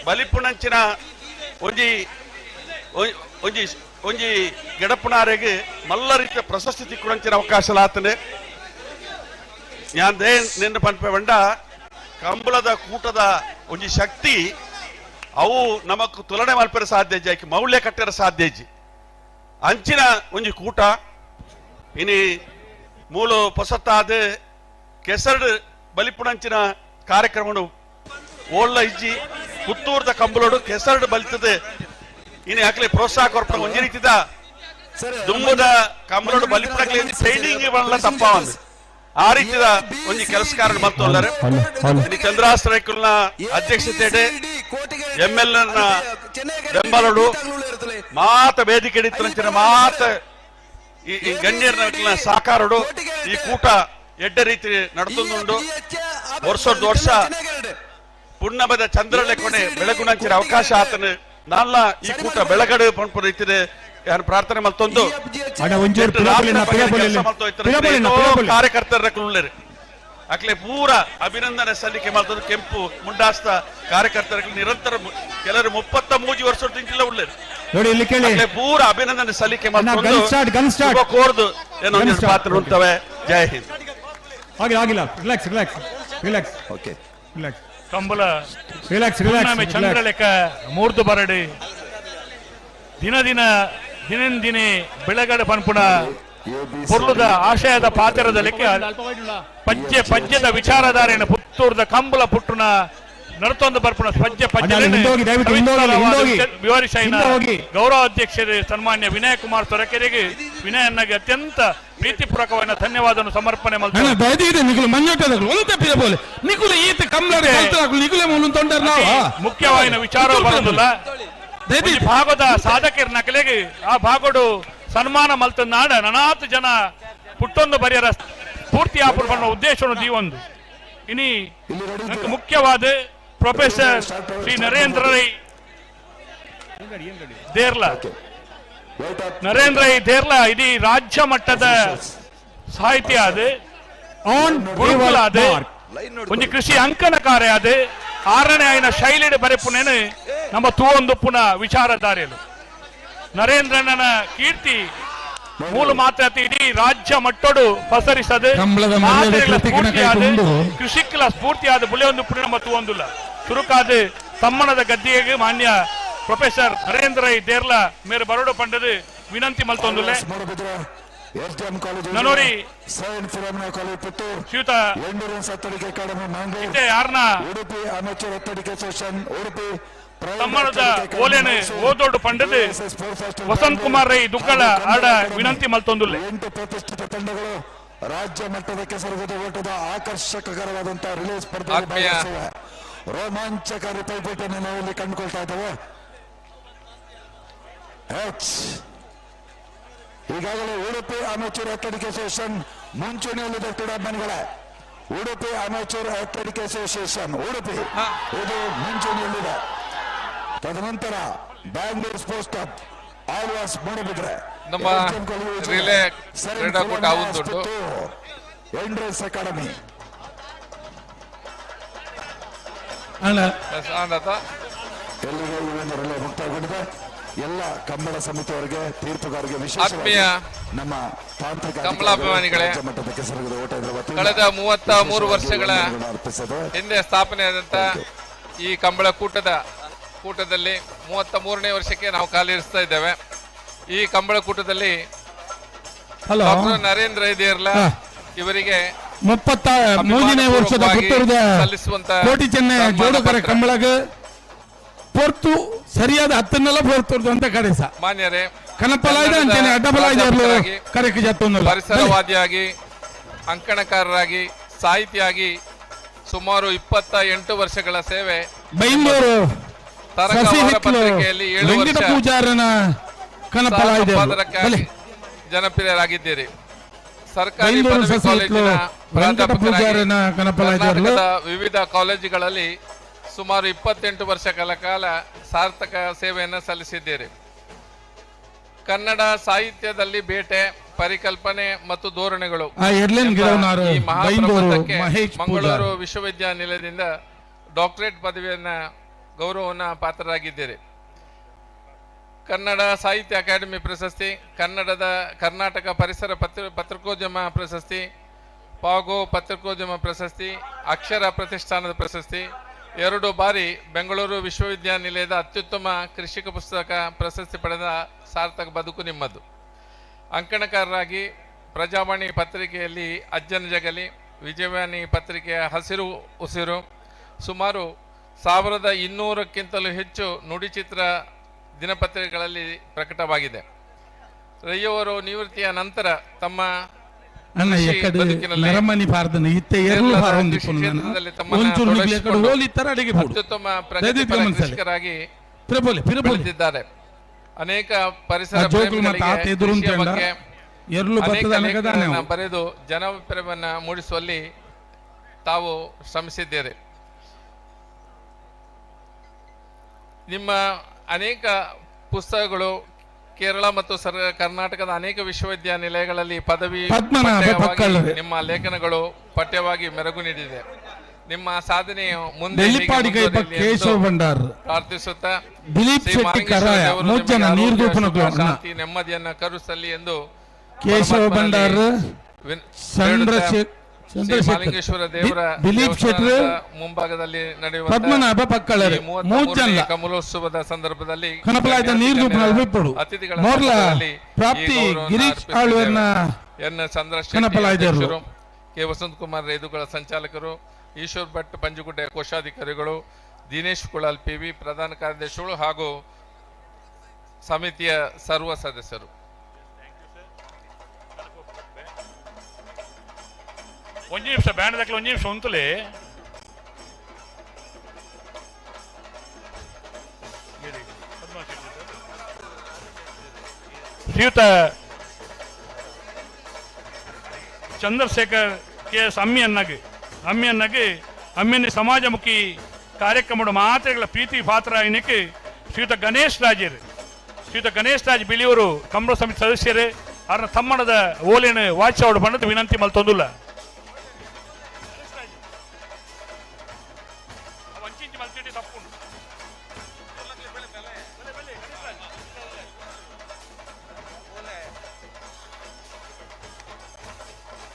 ಬಲಿಪುಣಂಚಿನ ಒಂಜಿ ಒಂಜಿ ಒಂಜಿ ಗೆಡಪುಣಾರೆಗೆ ಮಲ್ಲ ರೀತಿಯ ಪ್ರಶಸ್ತಿ ತಿಕ್ಕುಣಂಚಿನ ಅವಕಾಶ ಆತನೆ ಯಾನ್ ನಿನ್ನ ಪನ್ಪೆ ಬಂಡ ಕಂಬಳದ ಕೂಟದ ಒಂಜಿ ಶಕ್ತಿ ಅವು ನಮಕ್ ತುಲನೆ ಮಲ್ಪೆರ ಸಾಧ್ಯ ಇಜ್ಜಿ ಮೌಲ್ಯ ಕಟ್ಟರ ಸಾಧ್ಯ ಇಜ್ಜಿ ಅಂಚಿನ ಒಂಜಿ ಕೂಟ ಇನಿ ಮೂಲು ಪೊಸತ್ತಾದ ಕೆಸರು ಬಲಿಪುಣಂಚಿನ ಕಾರ್ಯಕ್ರಮನು ಓಳ್ಳ ಇಜ್ಜಿ ಪುತ್ತೂರ್ದ ಕಂಬಳೋಡು ಕೆಸರು ಬಲಿತದೆ ಇನಿ ಹಾಕ್ಲಿ ಪ್ರೋತ್ಸಾಹ ಕೊರ್ಪಣ ಒಂಜಿ ರೀತಿದ ದುಂಬುದ ಕಂಬಳೋಡು ಬಲಿಪುಣಕ್ಲೆ ಟ್ರೈನಿಂಗ್ ಬರಲ್ಲ ತಪ್ಪ ಒಂದು ಆ ರೀತಿಯ ಒಂಜಿ ಕೆಲಸಕಾರ ಮಲ್ತೊಲ್ಲರು ಚಂದ್ರಹಾಸ್ ರೈಕುಲ್ನ ಅಧ್ಯಕ್ಷತೆ ಎಂ ಎಲ್ ನ ಬೆಂಬಲಡು ಮಾತ ವೇದಿಕೆ ಇತ್ತಿನ ಮಾತ ಈ ಗಣ್ಯರ ಸಾಕಾರಡು ಈ ಕೂಟ ಎಡ್ಡ ರೀತಿ ನಡೆದುಂಡು. ವರ್ಷದ ವರ್ಷ ಪುಣ್ಣಮದ ಚಂದ್ರಲೆ ಕೊನೆ ಬೆಳಗುಣಂಚಿನ ಅವಕಾಶ ಆತನ ನಾಲ್ಲ ಈ ಕೂಟ ಬೆಳಗಡೆ ಪಂಪು ರೀತಿದೆ ಯಾರು ಪ್ರಾರ್ಥನೆ ಮಲ್ತೊಂದು ಕಾರ್ಯಕರ್ತರ ಅಕ್ಲೆ ಪೂರ ಅಭಿನಂದನೆ ಸಲ್ಲಿಕೆ ಮಾಡ್ತದ್ದು. ಕೆಂಪು ಮುಂಡಾಸ್ತ ಕಾರ್ಯಕರ್ತರ ನಿರಂತರ ಕೆಲವರು 33 ವರ್ಷ ತಿಂತಿಲ್ಲ ಉಳ್ಳೇರು ಪೂರ ಅಭಿನಂದನೆ ಸಲ್ಲಿಕೆ ಮಾಡ್ಕೊಂಡು ಕೋರ್ದು ಏನೋ ಪಾತ್ರ ಉಂಟವೆ. ಜೈ ಹಿಂದ್. ಆಗಿಲ್ಲ, relax relax relax okay relax Kambala relax relax. Chandralekha ಮೂರ್ದು ಬರಡಿ ದಿನ ದಿನ ದಿನೇ ಬೆಳಗಡೆ ಪನ್ಪುಣ ಪೊರ್ಲುದ ಆಶಯದ ಪಾತ್ರದ ಲೆಕ್ಕ ಪಜ್ಜೆ ಪಜ್ಜದ ವಿಚಾರಧಾರೆಯನ್ನು ಪುತ್ತೂರ್ದ ಕಂಬಳ ಪುಟ್ಟುನ ನರ್ತೊಂದು ಬರ್ಪುಣ ಪಜ್ಜೆ ಪಜ್ಜೆ ವಿವರಿಸೈನ ಗೌರವ ಅಧ್ಯಕ್ಷರು ಸನ್ಮಾನ್ಯ ವಿನಯ್ ಕುಮಾರ್ ತೊರಕೆರೆಗೆ ವಿನಯನ್ನಾಗಿ ಅತ್ಯಂತ ಪ್ರೀತಿಪೂರ್ವಕವಾದ ಧನ್ಯವಾದವನ್ನು ಸಮರ್ಪಣೆ ಮಾಡ್ತಾರೆ. ಮುಖ್ಯವಾದ ವಿಚಾರ ಬರೋದಿಲ್ಲ, ಭಾಗದ ಸಾಧಕರ ನಕಲೆಗೆ ಆ ಭಾಗಡು ಸನ್ಮಾನ ಮಲ್ತನಾಡ ನನಾತ್ ಜನ ಪುಟ್ಟೊಂದು ಬರಿಯರ ಸ್ಫೂರ್ತಿ ಆಪುರ ಉದ್ದೇಶವನ್ನು ದೀವೊಂದು. ಇನಿ ಮುಖ್ಯವಾದ ಪ್ರೊಫೆಸರ್ ಶ್ರೀ ನರೇಂದ್ರ ರೈ ದೇರ್ಲಾ, ನರೇಂದ್ರ ರೈ ದೇರ್ಲಾ ಇಡೀ ರಾಜ್ಯ ಮಟ್ಟದ ಸಾಹಿತ್ಯ ಅದು, ಗುರುಕುಲ ಅದು, ಒಂದು ಕೃಷಿ ಅಂಕಣಕಾರ ಅದು, ಆರನೇ ಆಯ್ನ ಶೈಲಿಡ್ ಬರೆಪುನೇನು ನಮ್ಮ ತೂವೊಂದು ಪುನಃ ವಿಚಾರಧಾರೆಯಲು ನರೇಂದ್ರನ ಕೀರ್ತಿ ಮೂಲ ಮಾತ್ರ ಇಡೀ ರಾಜ್ಯ ಮಟ್ಟೋಡು ಪಸರಿಸದು ಕೃಷಿಕಲ ಸ್ಫೂರ್ತಿಯಾದ ಬುಲೆಯೊಂದು ಪುಣ್ಯ ನಮ್ಮ ತೂವೊಂದುಲ್ಲ. ಚುರುಕಾದ ತಮ್ಮನದ ಗದ್ದಿಗೆ ಮಾನ್ಯ ಪ್ರೊಫೆಸರ್ ನರೇಂದ್ರ ರೈ ದೇರ್ಲಾ ಮೇರೆ ಬರೋಡು ಪಂಡದು ವಿನಂತಿ ಮಲ್ತೊಂದುಲ್ಲೆ. ನನೋರಿ ಶ್ರೀಯುತ ಯಾರನ್ನ ತಮ್ಮನದ ಓಲೇನೆ ಓದೋಡು ಪಂಡದು ವಸಂತ್ ಕುಮಾರ್ ರೈ ದುಕ್ಕಳ ಆಡ ವಿನಂತಿ ಮಲ್ತೊಂದುಲ್ಲೆ. 8 ಪ್ರತಿಷ್ಠಿತ ತಂಡಗಳು ರಾಜ್ಯ ಮಟ್ಟದ ಕೆಸರುಗದ ಓಟದ ಆಕರ್ಷಕಕರವಾದಂತಹ ರಿಲೇ ಸ್ಪರ್ಧೆ ರೋಮಾಂಚಕಾರಿ ಪೈಪೋಟಿಯನ್ನು ನಾವಿಲ್ಲಿ ಕಂಡುಕೊಳ್ತಾ ಇದ್ದೇವೆ. ಈಗಾಗಲೇ ಉಡುಪಿ ಅಮೆಚೂರ್ ಅಥ್ಲೆಟಿಕ್ ಅಸೋಸಿಯೇಷನ್ ಮುಂಚೂಣಿಯಲ್ಲಿದೆ ಕ್ರೀಡಾಭಿಮಾನಿಗಳೇ. Udupi amateur athletic association Udupi ಇದು ಮುಂಚೂಣಿಯಲ್ಲಿದೆ. ತದನಂತರ ಬ್ಯಾಂಗ್ಳೂರ್ ಸ್ಪೋರ್ಟ್ಸ್ ಕ್ಲಬ್ ಆಳ್ವಾಸ್ ಮೂಡಬಿದ್ರೆ ನಮ್ಮ ರಿಲೇ ಕ್ರೀಡಾಕೂಟ ಆವುದುಂಟು. ಎಂಡ್ರೆನ್ಸ್ ಅಕಾಡೆಮಿ ಎಲ್ಲಿಗೆ ಈ ಒಂದು ರಿಲೇ ಮುಕ್ತಾಯಗೊಂಡಿದೆ. ಎಲ್ಲ ಕಂಬಳ ಸಮಿತಿಯವರಿಗೆ, ತೀರ್ಪುಗಾರರಿಗೆ, ವಿಶೇಷವಾಗಿ ನಮ್ಮ ತಾಂತ್ರಿಕ ಕಂಬಳಾಭಿಮಾನಿಗಳೇ, ಮಟ್ಟದ ಕೆಸರುಗದ ಓಟ ಕಳೆದ 33 ವರ್ಷಗಳ ಹಿಂದೆ ಸ್ಥಾಪನೆಯಾದಂತ ಈ ಕಂಬಳ ಕೂಟದಲ್ಲಿ 33ನೇ ವರ್ಷಕ್ಕೆ ನಾವು ಕಾಲಿರಿಸ್ತಾ ಇದ್ದೇವೆ. ಈ ಕಂಬಳ ಕೂಟದಲ್ಲಿ ಡಾಕ್ಟರ್ ನರೇಂದ್ರ ದೇರ್ಲಾ ಇವರಿಗೆ 33ನೇ ವರ್ಷದ ಪುತ್ತೂರದ ಕೋಟಿ ಚೆನ್ನೈ ಜೋಡುಕರ ಕಂಬಳಗ ಪೊರ್ತು ಸರಿಯಾದ ಹತ್ತನ್ನೆಲ್ಲ ಪೊರ್ತುರ್ದು ಅಂತ ಕಡೆಸ ಮಾನ್ಯರೇ ಕನಪಲಾಯ್ದ ಅಂಚನೆ ಅಡ್ಡಬಲಾಯ್ದ ಕರೆಕ್ ಜತ್ತೊಂದಲ್ಲ. ಪರಿಸರವಾದಿಯಾಗಿ, ಅಂಕಣಕಾರರಾಗಿ, ಸಾಹಿತಿಯಾಗಿ ಸುಮಾರು 28 ವರ್ಷಗಳ ಸೇವೆ. ಬೈಂದೂರು ಪತ್ರಿಕೆಯಲ್ಲಿ 7 ವರ್ಷ ಪೂಜಾರನ ಕನಪಲಾಯ್ದ ಜನಪ್ರಿಯರಾಗಿದ್ದೀರಿ. ಸರ್ಕಾರಿ ಪದವಿ ಕಾಲೇಜಿನ ಪ್ರಾಧ್ಯಾಪಕರಾಗಿ ಕರ್ನಾಟಕದ ವಿವಿಧ ಕಾಲೇಜುಗಳಲ್ಲಿ ಸುಮಾರು 28 ವರ್ಷಗಳ ಕಾಲ ಸಾರ್ಥಕ ಸೇವೆಯನ್ನು ಸಲ್ಲಿಸಿದ್ದೀರಿ. ಕನ್ನಡ ಸಾಹಿತ್ಯದಲ್ಲಿ ಬೇಟೆ, ಪರಿಕಲ್ಪನೆ ಮತ್ತು ಧೋರಣೆಗಳು ಈ ಮಹಾಪ್ರಬಂಧಕ್ಕೆ ಮಂಗಳೂರು ವಿಶ್ವವಿದ್ಯಾನಿಲಯದಿಂದ ಡಾಕ್ಟರೇಟ್ ಪದವಿಯನ್ನು ಗೌರವವನ್ನು ಪಾತ್ರರಾಗಿದ್ದೀರಿ. ಕನ್ನಡ ಸಾಹಿತ್ಯ ಅಕಾಡೆಮಿ ಪ್ರಶಸ್ತಿ, ಕನ್ನಡದ ಕರ್ನಾಟಕ ಪರಿಸರ ಪತ್ರಿಕೋದ್ಯಮ ಪ್ರಶಸ್ತಿ, ಪಾಗೋ ಪತ್ರಿಕೋದ್ಯಮ ಪ್ರಶಸ್ತಿ, ಅಕ್ಷರ ಪ್ರತಿಷ್ಠಾನದ ಪ್ರಶಸ್ತಿ, 2 ಬಾರಿ ಬೆಂಗಳೂರು ವಿಶ್ವವಿದ್ಯಾನಿಲಯದ ಅತ್ಯುತ್ತಮ ಕೃಷಿಕ ಪುಸ್ತಕ ಪ್ರಶಸ್ತಿ ಪಡೆದ ಸಾರ್ಥಕ ಬದುಕು ನಿಮ್ಮದು. ಅಂಕಣಕಾರರಾಗಿ ಪ್ರಜಾವಾಣಿ ಪತ್ರಿಕೆಯಲ್ಲಿ ಅಜ್ಜನ ಜಗಲಿ, ವಿಜಯವಾಣಿ ಪತ್ರಿಕೆಯ ಹಸಿರು ಉಸಿರು, ಸುಮಾರು 1200ಕ್ಕಿಂತಲೂ ಹೆಚ್ಚು ನುಡಿಚಿತ್ರ ದಿನಪತ್ರಿಕೆಗಳಲ್ಲಿ ಪ್ರಕಟವಾಗಿದೆ. ರೈಯವರು ನಿವೃತ್ತಿಯ ನಂತರ ತಮ್ಮ ಅಣ್ಣ ಕೃಷಿ ಎಕ್ಕಡೆ ಬದುಕಿನಲ್ಲಿ ನರಮನಿ ಪಾರ್ದನ ಇತ್ತೆ ಎರ್ಲು ಕೇರಳದ ಪಾರೊಂದು ಕೃಷಿ ಕ್ಷೇತ್ರದಲ್ಲಿ ತಮ್ಮನ್ನ ಒಂಚೂರು ನಿಕ್ಲೆ ಎಕ್ಕಡೆ ತೊಡಗಿಸಿಕೊಂಡು ಹೋಲಿತ್ತರ ಅಡಿಗೆ ಪೋಡು ಅತ್ಯುತ್ತಮ ದಯವಿಟ್ಟು ಪ್ರಗತಿಪರ ಗಮನಿಸಲೆ. ಕೃಷಿಕರಾಗಿ ಪಿರಪೋಲೆ ಪಿರಪೋಲೆ ಬೆಳೆದಿದ್ದಾರೆ. ಅನೇಕ ಪರಿಸರ ಆ ಜೋಕುಲು ಮತ್ತೆ ಪ್ರೇಮಿಗಳಿಗೆ ಆತ ಎದುರು ಕೃಷಿಯ ಉಂಟಂಡ ಬಗ್ಗೆ ಎರ್ಲು ಅನೇಕ ಬತ್ತದ ಅನಗದಾನೆ ಲೇಖನಗಳನ್ನ ಅವು. ಬರೆದು ಜನಪ್ರೇಮನ್ನ ಮೂಡಿಸುವಲ್ಲಿ ತಾವು ಶ್ರಮಿಸಿದ್ದೀರಿ. ನಿಮ್ಮ ಅನೇಕ ಪುಸ್ತಕಗಳು ಕೇರಳ ಮತ್ತು ಕರ್ನಾಟಕದ ಅನೇಕ ವಿಶ್ವವಿದ್ಯಾನಿಲಯಗಳಲ್ಲಿ ಪದವಿ ಪದ್ಮನಾಭ ಪಠ್ಯವಾಗಿ ಪಕ್ಕಳ್ಳರೆ. ನಿಮ್ಮ ಲೇಖನಗಳು ಪಠ್ಯವಾಗಿ ಮೆರುಗು ನೀಡಿದೆ. ನಿಮ್ಮ ಸಾಧನೆಯು ಮುಂದೆ ಹೀಗೆ ನೆಲ್ಲಿಪಾಡಿ ಕೈಪ ಮುಂದುವರಿಯಲಿ ಎಂದು ಕೇಶವ ಭಂಡಾರ್ ಪ್ರಾರ್ಥಿಸುತ್ತಾ ದಿಲೀಪ್ ಶ್ರೀ ಶೆಟ್ಟಿ ಮಹಾಲಿಂಗೇಶ್ವರ ಕರಾಯ ದೇವರು ಮೂರು ಜನ ನಿಮಗೆ ನೀರು ಆರೋಗ್ಯ, ದೂಪನಕ್ಲು ಸುಖ, ಅಣ್ಣ. ಶಾಂತಿ ನೆಮ್ಮದಿಯನ್ನ ಕರುಣಿಸಲಿ ಎಂದು ಕೇಶವ ಪರಮಾತ್ಮನಲ್ಲಿ ಭಂಡಾರ್ ಬೇಡುತ್ತಾ ಚಂದ್ರಶೇಖರ್ ಶ್ರೀ ಚಂದ್ರಶೇಖರ್ ಮಹಾಲಿಂಗೇಶ್ವರ ದೇವರ ದಿಲೀಪ್ ಶೆಟ್ರು ದೇವಸ್ಥಾನದ ಮುಂಭಾಗದಲ್ಲಿ ನಡೆಯುವಂತ ಪದ್ಮನಾಭ ಪಕ್ಕಳರೆ ಈ ಮೂರು 33ನೇ ಜನ ಕಮಲೋತ್ಸವದ ಸಂದರ್ಭದಲ್ಲಿ ಕನಪಲಾಯ್ದ ನೀರು ದೂಪನ ಅಲ್ಪಿಪ್ಪಡು ಅತಿಥಿಗಳ ಮೋರ್ಲ ಸಮ್ಮುಖದಲ್ಲಿ ಈ ಪ್ರಾಪ್ತಿ ಗೌರವವನ್ನು ಗಿರೀಶ್ ಅರ್ಪಿಸಿದ್ದೇವೆ. ಆಳ್ವರ್ನ ಎನ್ ಚಂದ್ರಶೆಟ್ಟಿ ಕನಪಲಾಯ್ದರು. ಅಧ್ಯಕ್ಷರು, ಕೆ ವಸಂತ್ ಕುಮಾರ್ ರೈದುಗಳ ಸಂಚಾಲಕರು, ಈಶ್ವರ್ ಭಟ್ ಪಂಜುಗುಡ್ಡೆ ಕೋಶಾಧಿಕಾರಿಗಳು, ದಿನೇಶ್ ಕುಳಾಲ್ ಪಿವಿ ಪ್ರಧಾನ ಕಾರ್ಯದರ್ಶಿಗಳು ಹಾಗೂ ಸಮಿತಿಯ ಸರ್ವ ಸದಸ್ಯರು. ಒಂಜಿ ನಿಮಿಷ ಬ್ಯಾಂಡ್ ದಕ್ಲೆ ಒಂಜಿ ನಿಮಿಷ ಉಂತುಲೆ. ಶ್ರೀಯುತ ಚಂದ್ರಶೇಖರ್ ಕೆ ಎಸ್ ಅಮ್ಮಿಯನ್ನಾಗಿ ಅಮ್ಮಿಯನ್ನಾಗಿ ಅಮ್ಮಿನ ಸಮಾಜಮುಖಿ ಕಾರ್ಯಕ್ರಮದ ಮಾತ್ರೆಗಳ ಪ್ರೀತಿ ಪಾತ್ರ అయినಕ್ಕೆ ಶ್ರೀಯುತ ಗಣೇಶ್ ರಾಜರು, ಶ್ರೀಯುತ ಗಣೇಶ್ ರಾಜ್ ಬಿಳಿಯವರು ಕಂಬಳ ಸಮಿತಿ ಸದಸ್ಯರೇ ಅವರ ತಮ್ಮಣದ ಓಲೇನು ವಾಚ್ಯ ಬಣ್ಣದ ವಿನಂತಿ ಮಲ್ತೊಂದುಲ್ಲ.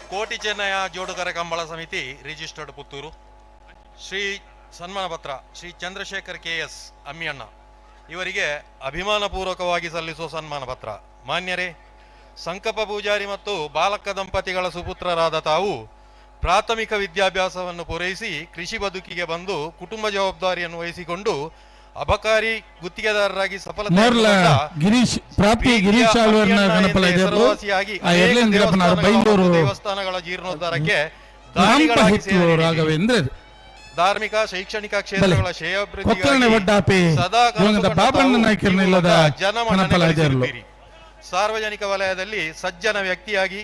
ಕೋಟಿ ಚೆನ್ನಯ ಜೋಡುಗರ ಕಂಬಳ ಸಮಿತಿ ರಿಜಿಸ್ಟರ್ಡ್ ಪುತ್ತೂರು. ಶ್ರೀ ಸನ್ಮಾನ ಪತ್ರ ಶ್ರೀ ಚಂದ್ರಶೇಖರ್ ಕೆ ಎಸ್ ಅಮ್ಮಿಯಣ್ಣ ಇವರಿಗೆ ಅಭಿಮಾನಪೂರ್ವಕವಾಗಿ ಸಲ್ಲಿಸುವ ಸನ್ಮಾನ ಪತ್ರ. ಮಾನ್ಯರೇ, ಸಂಕಪ್ಪ ಪೂಜಾರಿ ಮತ್ತು ಬಾಲಕ ದಂಪತಿಗಳ ಸುಪುತ್ರರಾದ ತಾವು ಪ್ರಾಥಮಿಕ ವಿದ್ಯಾಭ್ಯಾಸವನ್ನು ಪೂರೈಸಿ ಕೃಷಿ ಬದುಕಿಗೆ ಬಂದು ಕುಟುಂಬ ಜವಾಬ್ದಾರಿಯನ್ನು ವಹಿಸಿಕೊಂಡು ಅಬಕಾರಿ ಗುತ್ತಿಗೆದಾರರಾಗಿ ಸಫಲತೆ ಮೋರ್ಲ ಗಿರೀಶ್ ಪ್ರಾಪ್ತಿ ಗಿರೀಶ್ ಆಳ್ವರ್ನ ಗಣಪಲಾಯ್ದರು ಹೆಸರುವಾಸಿಯಾಗಿ ಆ ಎರ್ಲೇನ್ ಗಿರಪ್ಪನವರು ಬೈಂದೂರು ದೇವಸ್ಥಾನಗಳ ಜೀರ್ಣೋದ್ಧಾರಕ್ಕೆ ರಾಂಪ ದಾನಿಗಳಾಗಿ ಹಿತ್ತು ಸೇವೆ ನೀಡಿದ್ದೀರಿ. ರಾಘವೇಂದ್ರ ಧಾರ್ಮಿಕ ಶೈಕ್ಷಣಿಕ ಕ್ಷೇತ್ರಗಳ ಕೊಕ್ಕರ್ಣೆ ಶ್ರೇಯಾಭಿವೃದ್ಧಿಗಾಗಿ ವಡ್ಡಾಪಿ ಸದಾ ದಿವಂಗತ ಕನಸು ಕಂಡ ಬಾಬಣ್ಣ ತಾವು ನಾಯ್ಕರನ್ನ ಈ ಇಲ್ಲದ ಮೂಲಕ ಜನಮನ್ನಣೆ ಕನಪಲಾಯ್ದರು. ಗಳಿಸಿರುತ್ತೀರಿ. ಸಾರ್ವಜನಿಕ ವಲಯದಲ್ಲಿ ಸಜ್ಜನ ವ್ಯಕ್ತಿಯಾಗಿ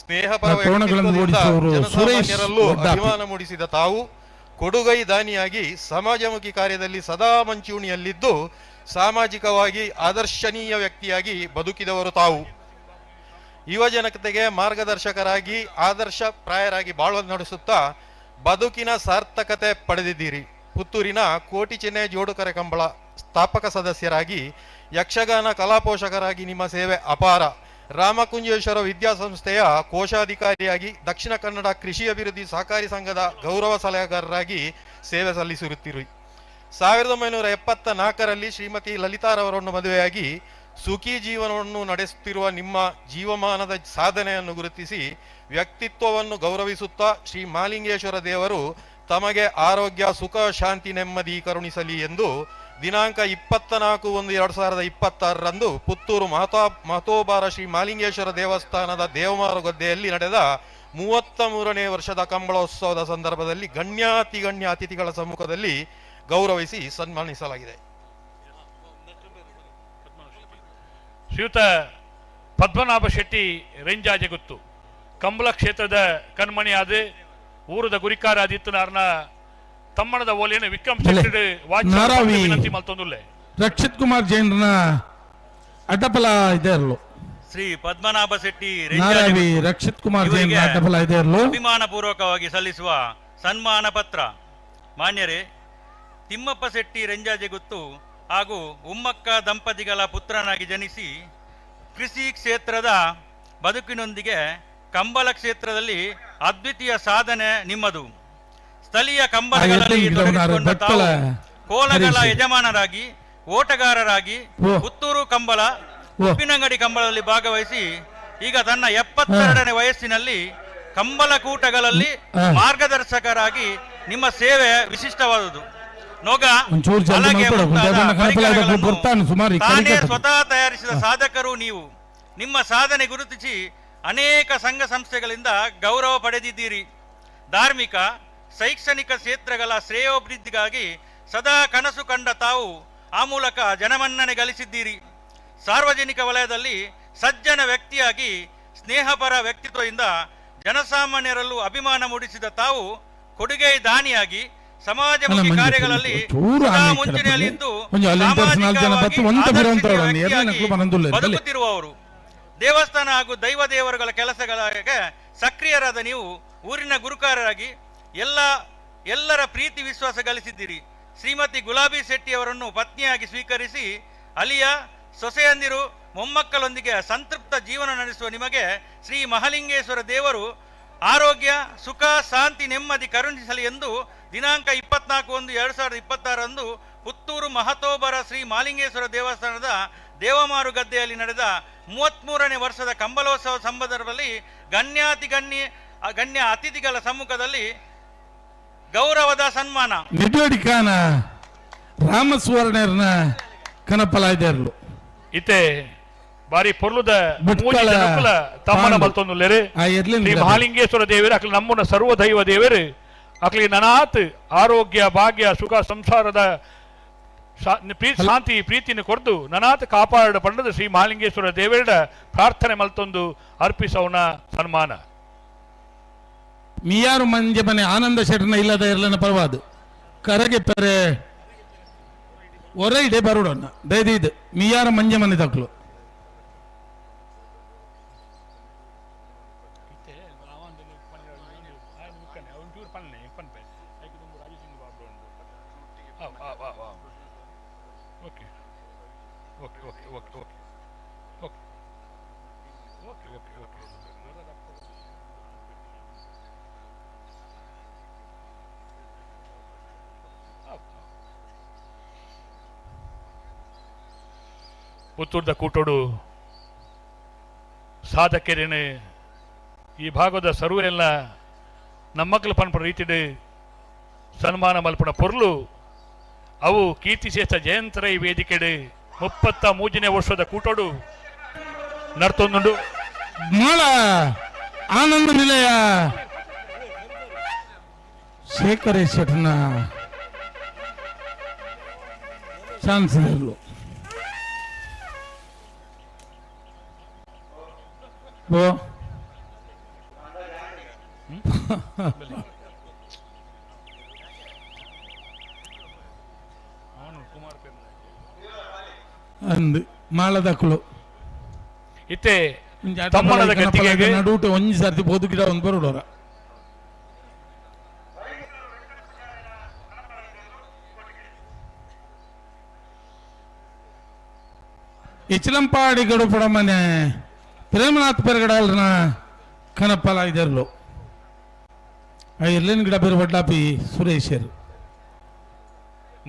ಸ್ನೇಹಪರ ಆ ತೋರಣಗಳನ್ನು ವ್ಯಕ್ತಿತ್ವದಿಂದ ಓಡಿಸುವವರು ಸುರೇಶ್ ಜನಸಾಮಾನ್ಯರಲ್ಲೂ ವಡ್ಡಾಪಿ. ಅಭಿಮಾನ ಮೂಡಿಸಿದ ತಾವು ಕೊಡುಗೈ ದಾನಿಯಾಗಿ ಸಮಾಜಮುಖಿ ಕಾರ್ಯದಲ್ಲಿ ಸದಾ ಮಂಚೂಣಿಯಲ್ಲಿದ್ದು ಸಾಮಾಜಿಕವಾಗಿ ಆದರ್ಶನೀಯ ವ್ಯಕ್ತಿಯಾಗಿ ಬದುಕಿದವರು ತಾವು. ಯುವಜನತೆಗೆ ಮಾರ್ಗದರ್ಶಕರಾಗಿ ಆದರ್ಶ ಪ್ರಾಯರಾಗಿ ಬಾಳುವ ನಡೆಸುತ್ತಾ ಬದುಕಿನ ಸಾರ್ಥಕತೆ ಪಡೆದಿದ್ದೀರಿ. ಪುತ್ತೂರಿನ ಕೋಟಿ ಚೆನ್ನೆ ಜೋಡುಕರೆ ಕಂಬಳ ಸ್ಥಾಪಕ ಸದಸ್ಯರಾಗಿ ಯಕ್ಷಗಾನ ಕಲಾಪೋಷಕರಾಗಿ ನಿಮ್ಮ ಸೇವೆ ಅಪಾರ. ರಾಮಕುಂಜೇಶ್ವರ ವಿದ್ಯಾಸಂಸ್ಥೆಯ ಕೋಶಾಧಿಕಾರಿಯಾಗಿ ದಕ್ಷಿಣ ಕನ್ನಡ ಕೃಷಿ ಅಭಿವೃದ್ಧಿ ಸಹಕಾರಿ ಸಂಘದ ಗೌರವ ಸಲಹೆಗಾರರಾಗಿ ಸೇವೆ ಸಲ್ಲಿಸಿರುತ್ತೀರಿ. 1974ರಲ್ಲಿ ಶ್ರೀಮತಿ ಲಲಿತಾರವರನ್ನು ಮದುವೆಯಾಗಿ ಸುಖಿ ಜೀವನವನ್ನು ನಡೆಸುತ್ತಿರುವ ನಿಮ್ಮ ಜೀವಮಾನದ ಸಾಧನೆಯನ್ನು ಗುರುತಿಸಿ ವ್ಯಕ್ತಿತ್ವವನ್ನು ಗೌರವಿಸುತ್ತಾ ಶ್ರೀ ಮಾಲಿಂಗೇಶ್ವರ ದೇವರು ತಮಗೆ ಆರೋಗ್ಯ, ಸುಖ, ಶಾಂತಿ, ನೆಮ್ಮದಿ ಕರುಣಿಸಲಿ ಎಂದು ದಿನಾಂಕ 24/1/2026ರಂದು ಪುತ್ತೂರು ಮಹತೋಬಾರ ಶ್ರೀ ಮಾಲಿಂಗೇಶ್ವರ ದೇವಸ್ಥಾನದ ದೇವಮಾರುಗದ್ದೆಯಲ್ಲಿ ನಡೆದ 33ನೇ ವರ್ಷದ ಕಂಬಳೋತ್ಸವದ ಸಂದರ್ಭದಲ್ಲಿ ಗಣ್ಯಾತಿಗಣ್ಯ ಅತಿಥಿಗಳ ಸಮ್ಮುಖದಲ್ಲಿ ಗೌರವಿಸಿ ಸನ್ಮಾನಿಸಲಾಗಿದೆ. ಶ್ರೀಯುತ ಪದ್ಮನಾಭ ಶೆಟ್ಟಿ ರೆಂಜಾಜೆಗುತ್ತು ಕಂಬಳ ಕ್ಷೇತ್ರದ ಕಣ್ಮಣಿಯಾದ ಊರದ ಗುರಿಕಾರ ಆದಿತ್ಯನಾರ್ನ ತಮ್ಮಣದ ಓಲೆಯನ್ನು ವಿಕ್ರಮ್ ಶೆಟ್ಟಿ ವಾಚ್ಯ ನಾರಾವಿ ವಿನಂತಿ ಮಲ್ತೊಂದುಲ್ಲೆ. ರಕ್ಷಿತ್ ಕುಮಾರ್ ಜೈನ್ರನ ಅಡ್ಡಪಲ ಇದೆ ಇರಲು. ಶ್ರೀ ಪದ್ಮನಾಭ ಶೆಟ್ಟಿ ನಾರಾವಿ ರಕ್ಷಿತ್ ಕುಮಾರ್ ಜೈನ್ ಇವರಿಗೆ ಅಡ್ಡಪಲ ಇದೆ ಇರಲು. ಅಭಿಮಾನಪೂರ್ವಕವಾಗಿ ಸಲ್ಲಿಸುವ ಸನ್ಮಾನ ಪತ್ರ. ಮಾನ್ಯರೇ, ತಿಮ್ಮಪ್ಪ ಶೆಟ್ಟಿ ರೆಂಜಾಜೆಗುತ್ತು ಹಾಗೂ ಉಮ್ಮಕ್ಕ ದಂಪತಿಗಳ ಪುತ್ರನಾಗಿ ಜನಿಸಿ ಕೃಷಿ ಕ್ಷೇತ್ರದ ಬದುಕಿನೊಂದಿಗೆ ಕಂಬಳ ಕ್ಷೇತ್ರದಲ್ಲಿ ಅದ್ವಿತೀಯ ಸಾಧನೆ ನಿಮ್ಮದು. ಸ್ಥಳೀಯ ಕಂಬಳಗಳಲ್ಲಿ ತೊಡಗಿಸಿಕೊಂಡ ತಾವು ಕೋಲಗಳ ಯಜಮಾನರಾಗಿ, ಓಟಗಾರರಾಗಿ ಪುತ್ತೂರು ಕಂಬಳ, ಉಪ್ಪಿನಂಗಡಿ ಕಂಬಳದಲ್ಲಿ ಭಾಗವಹಿಸಿ ಈಗ ತನ್ನ 72ನೇ ವಯಸ್ಸಿನಲ್ಲಿ ಕಂಬಳಕೂಟಗಳಲ್ಲಿ ಮಾರ್ಗದರ್ಶಕರಾಗಿ ನಿಮ್ಮ ಸೇವೆ ವಿಶಿಷ್ಟವಾದುದು. ನೊಗ ಹಲಗೆ ಮುಂತಾದ ಪರಿಕರಗಳನ್ನು ತಾನೇ ಸ್ವತಃ ತಯಾರಿಸಿದ ಸಾಧಕರು ನೀವು. ನಿಮ್ಮ ಸಾಧನೆ ಗುರುತಿಸಿ ಅನೇಕ ಸಂಘ ಸಂಸ್ಥೆಗಳಿಂದ ಗೌರವ ಪಡೆದಿದ್ದೀರಿ. ಧಾರ್ಮಿಕ ಶೈಕ್ಷಣಿಕ ಕ್ಷೇತ್ರಗಳ ಶ್ರೇಯೋಭಿವೃದ್ಧಿಗಾಗಿ ಸದಾ ಕನಸು ಕಂಡ ತಾವು ಆ ಮೂಲಕ ಜನಮನ್ನಣೆ ಗಳಿಸಿದ್ದೀರಿ. ಸಾರ್ವಜನಿಕ ವಲಯದಲ್ಲಿ ಸಜ್ಜನ ವ್ಯಕ್ತಿಯಾಗಿ ಸ್ನೇಹಪರ ವ್ಯಕ್ತಿತ್ವದಿಂದ ಜನಸಾಮಾನ್ಯರಲ್ಲೂ ಅಭಿಮಾನ ಮೂಡಿಸಿದ ತಾವು ಕೊಡುಗೆ ದಾನಿಯಾಗಿ ಸಮಾಜಮುಖಿ ಕಾರ್ಯಗಳಲ್ಲಿ ಸದಾ ಮುಂಚೂಣಿಯಲ್ಲಿದ್ದು ಬದುಕುತ್ತಿರುವವರು. ದೇವಸ್ಥಾನ ಹಾಗೂ ದೈವ ದೇವರುಗಳ ಕೆಲಸಗಳಿಗೆ ಸಕ್ರಿಯರಾದ ನೀವು ಊರಿನ ಗುರುಕಾರರಾಗಿ ಎಲ್ಲರ ಪ್ರೀತಿ ವಿಶ್ವಾಸ ಗಳಿಸಿದ್ದೀರಿ. ಶ್ರೀಮತಿ ಗುಲಾಬಿ ಶೆಟ್ಟಿಯವರನ್ನು ಪತ್ನಿಯಾಗಿ ಸ್ವೀಕರಿಸಿ ಅಲಿಯ ಸೊಸೆಯಂದಿರು ಮೊಮ್ಮಕ್ಕಳೊಂದಿಗೆ ಸಂತೃಪ್ತ ಜೀವನ ನಡೆಸುವ ನಿಮಗೆ ಶ್ರೀ ಮಹಾಲಿಂಗೇಶ್ವರ ದೇವರು ಆರೋಗ್ಯ, ಸುಖ, ಶಾಂತಿ, ನೆಮ್ಮದಿ ಕರುಣಿಸಲಿ ಎಂದು ದಿನಾಂಕ 24/1/2026 ಪುತ್ತೂರು ಮಹತೋಬರ ಶ್ರೀ ಮಾಲಿಂಗೇಶ್ವರ ದೇವಸ್ಥಾನದ ದೇವಮಾರು ಗದ್ದೆಯಲ್ಲಿ ನಡೆದ 33ನೇ ವರ್ಷದ ಕಂಬಳೋತ್ಸವ ಸಂದರ್ಭದಲ್ಲಿ ಗಣ್ಯ ಅತಿಥಿಗಳ ಸಮ್ಮುಖದಲ್ಲಿ ಗೌರವದ ಸನ್ಮಾನ ನಿಡೋಡಿಕಾನ ರಾಮಸುವರ್ಣರ್ನ ಕನಪಲಾಯ್ದರ್ಲು ಇತ್ತೆ ಬಾರಿ ಪೊರ್ಲುದ ತಮ್ಮನ ಬಲ್ತೊಂದುಲ್ಲೇರು ಶ್ರೀ ಮಹಾಲಿಂಗೇಶ್ವರ ದೇವರು ಅಕ್ಲಿ ನಮ್ಮನ್ನ ಸರ್ವ ದೈವ ದೇವರು ಅಕ್ಲಿ ನನಾತ್ ಆರೋಗ್ಯ ಭಾಗ್ಯ ಸುಖ ಸಂಸಾರದ ಶಾಂತಿ ಪ್ರೀತಿನ ಕೊರ್ದು ನನಾತ್ ಕಾಪಾಡ ಪಂಡದ ಶ್ರೀ ಮಹಾಲಿಂಗೇಶ್ವರ ದೇವರ ಪ್ರಾರ್ಥನೆ ಮಲ್ತೊಂದು ಅರ್ಪಿಸವನ ಸನ್ಮಾನ. ಮಿಯಾರು ಮಂಜೆ ಮನೆ ಆನಂದ ಶೆಟ್ಟನ ಇಲ್ಲದ ಇರಲನ ಪರವಾದು ಕರಗೆ ಪೆರೆ ಒರ ಇಡೆ ಬರುಡನ್ನ ದಯದೀದ್ ಮಿಯಾರು ಮಂಜೆ ಮನೆ ತಕ್ಲು ಪುತ್ತೂರ್ದ ಕೂಟೋಡು ಸಾಧಕರೇನೆ ಈ ಭಾಗದ ಸರ್ವರೆಲ್ಲ ನಮ್ಮಕ್ಕಳು ಪನ್ಪುನ ರೀತಿಡು ಸನ್ಮಾನ ಮಲ್ಪುನ ಪೊರ್ಲು ಅವು ಕೀರ್ತಿಶೇಷ ಜಯಂತರ ಈ ವೇದಿಕೆಡು 33ನೇ ವರ್ಷದ ಕೂಟೋಡು ನರ್ತೊಂದುಂಡು. ಮಾಳ ಆನಂದ ನಿಲಯ ಶೇಖರ ಶೆಟ್ಟನ ಚಾನ್ಸ್ ಇರಲು ಅಂದು ಮಾಳದಕ್ಕಳು ಇತ್ತೆ ತಮ್ಮನದ ಗತಿಗೆ ನಡುಟ ಒಂಜಿ ಸರ್ತಿ ಬೋದು ಗಿಡ ಒಂದು ಬರೋಡೋರ ಇಚಲಂಪಾಡಿ ಗಡುಪಡ ಮನೆ ಪ್ರೇಮನಾಥ್ ಪೆರಗಡಲ್ನ ಕನಪಲ ಇದರ್ಲು ಎಲ್ಲಿನ ಗಿಡ ಬೇರೆ ವಡ್ಲಾಪಿ ಸುರೇಶರು.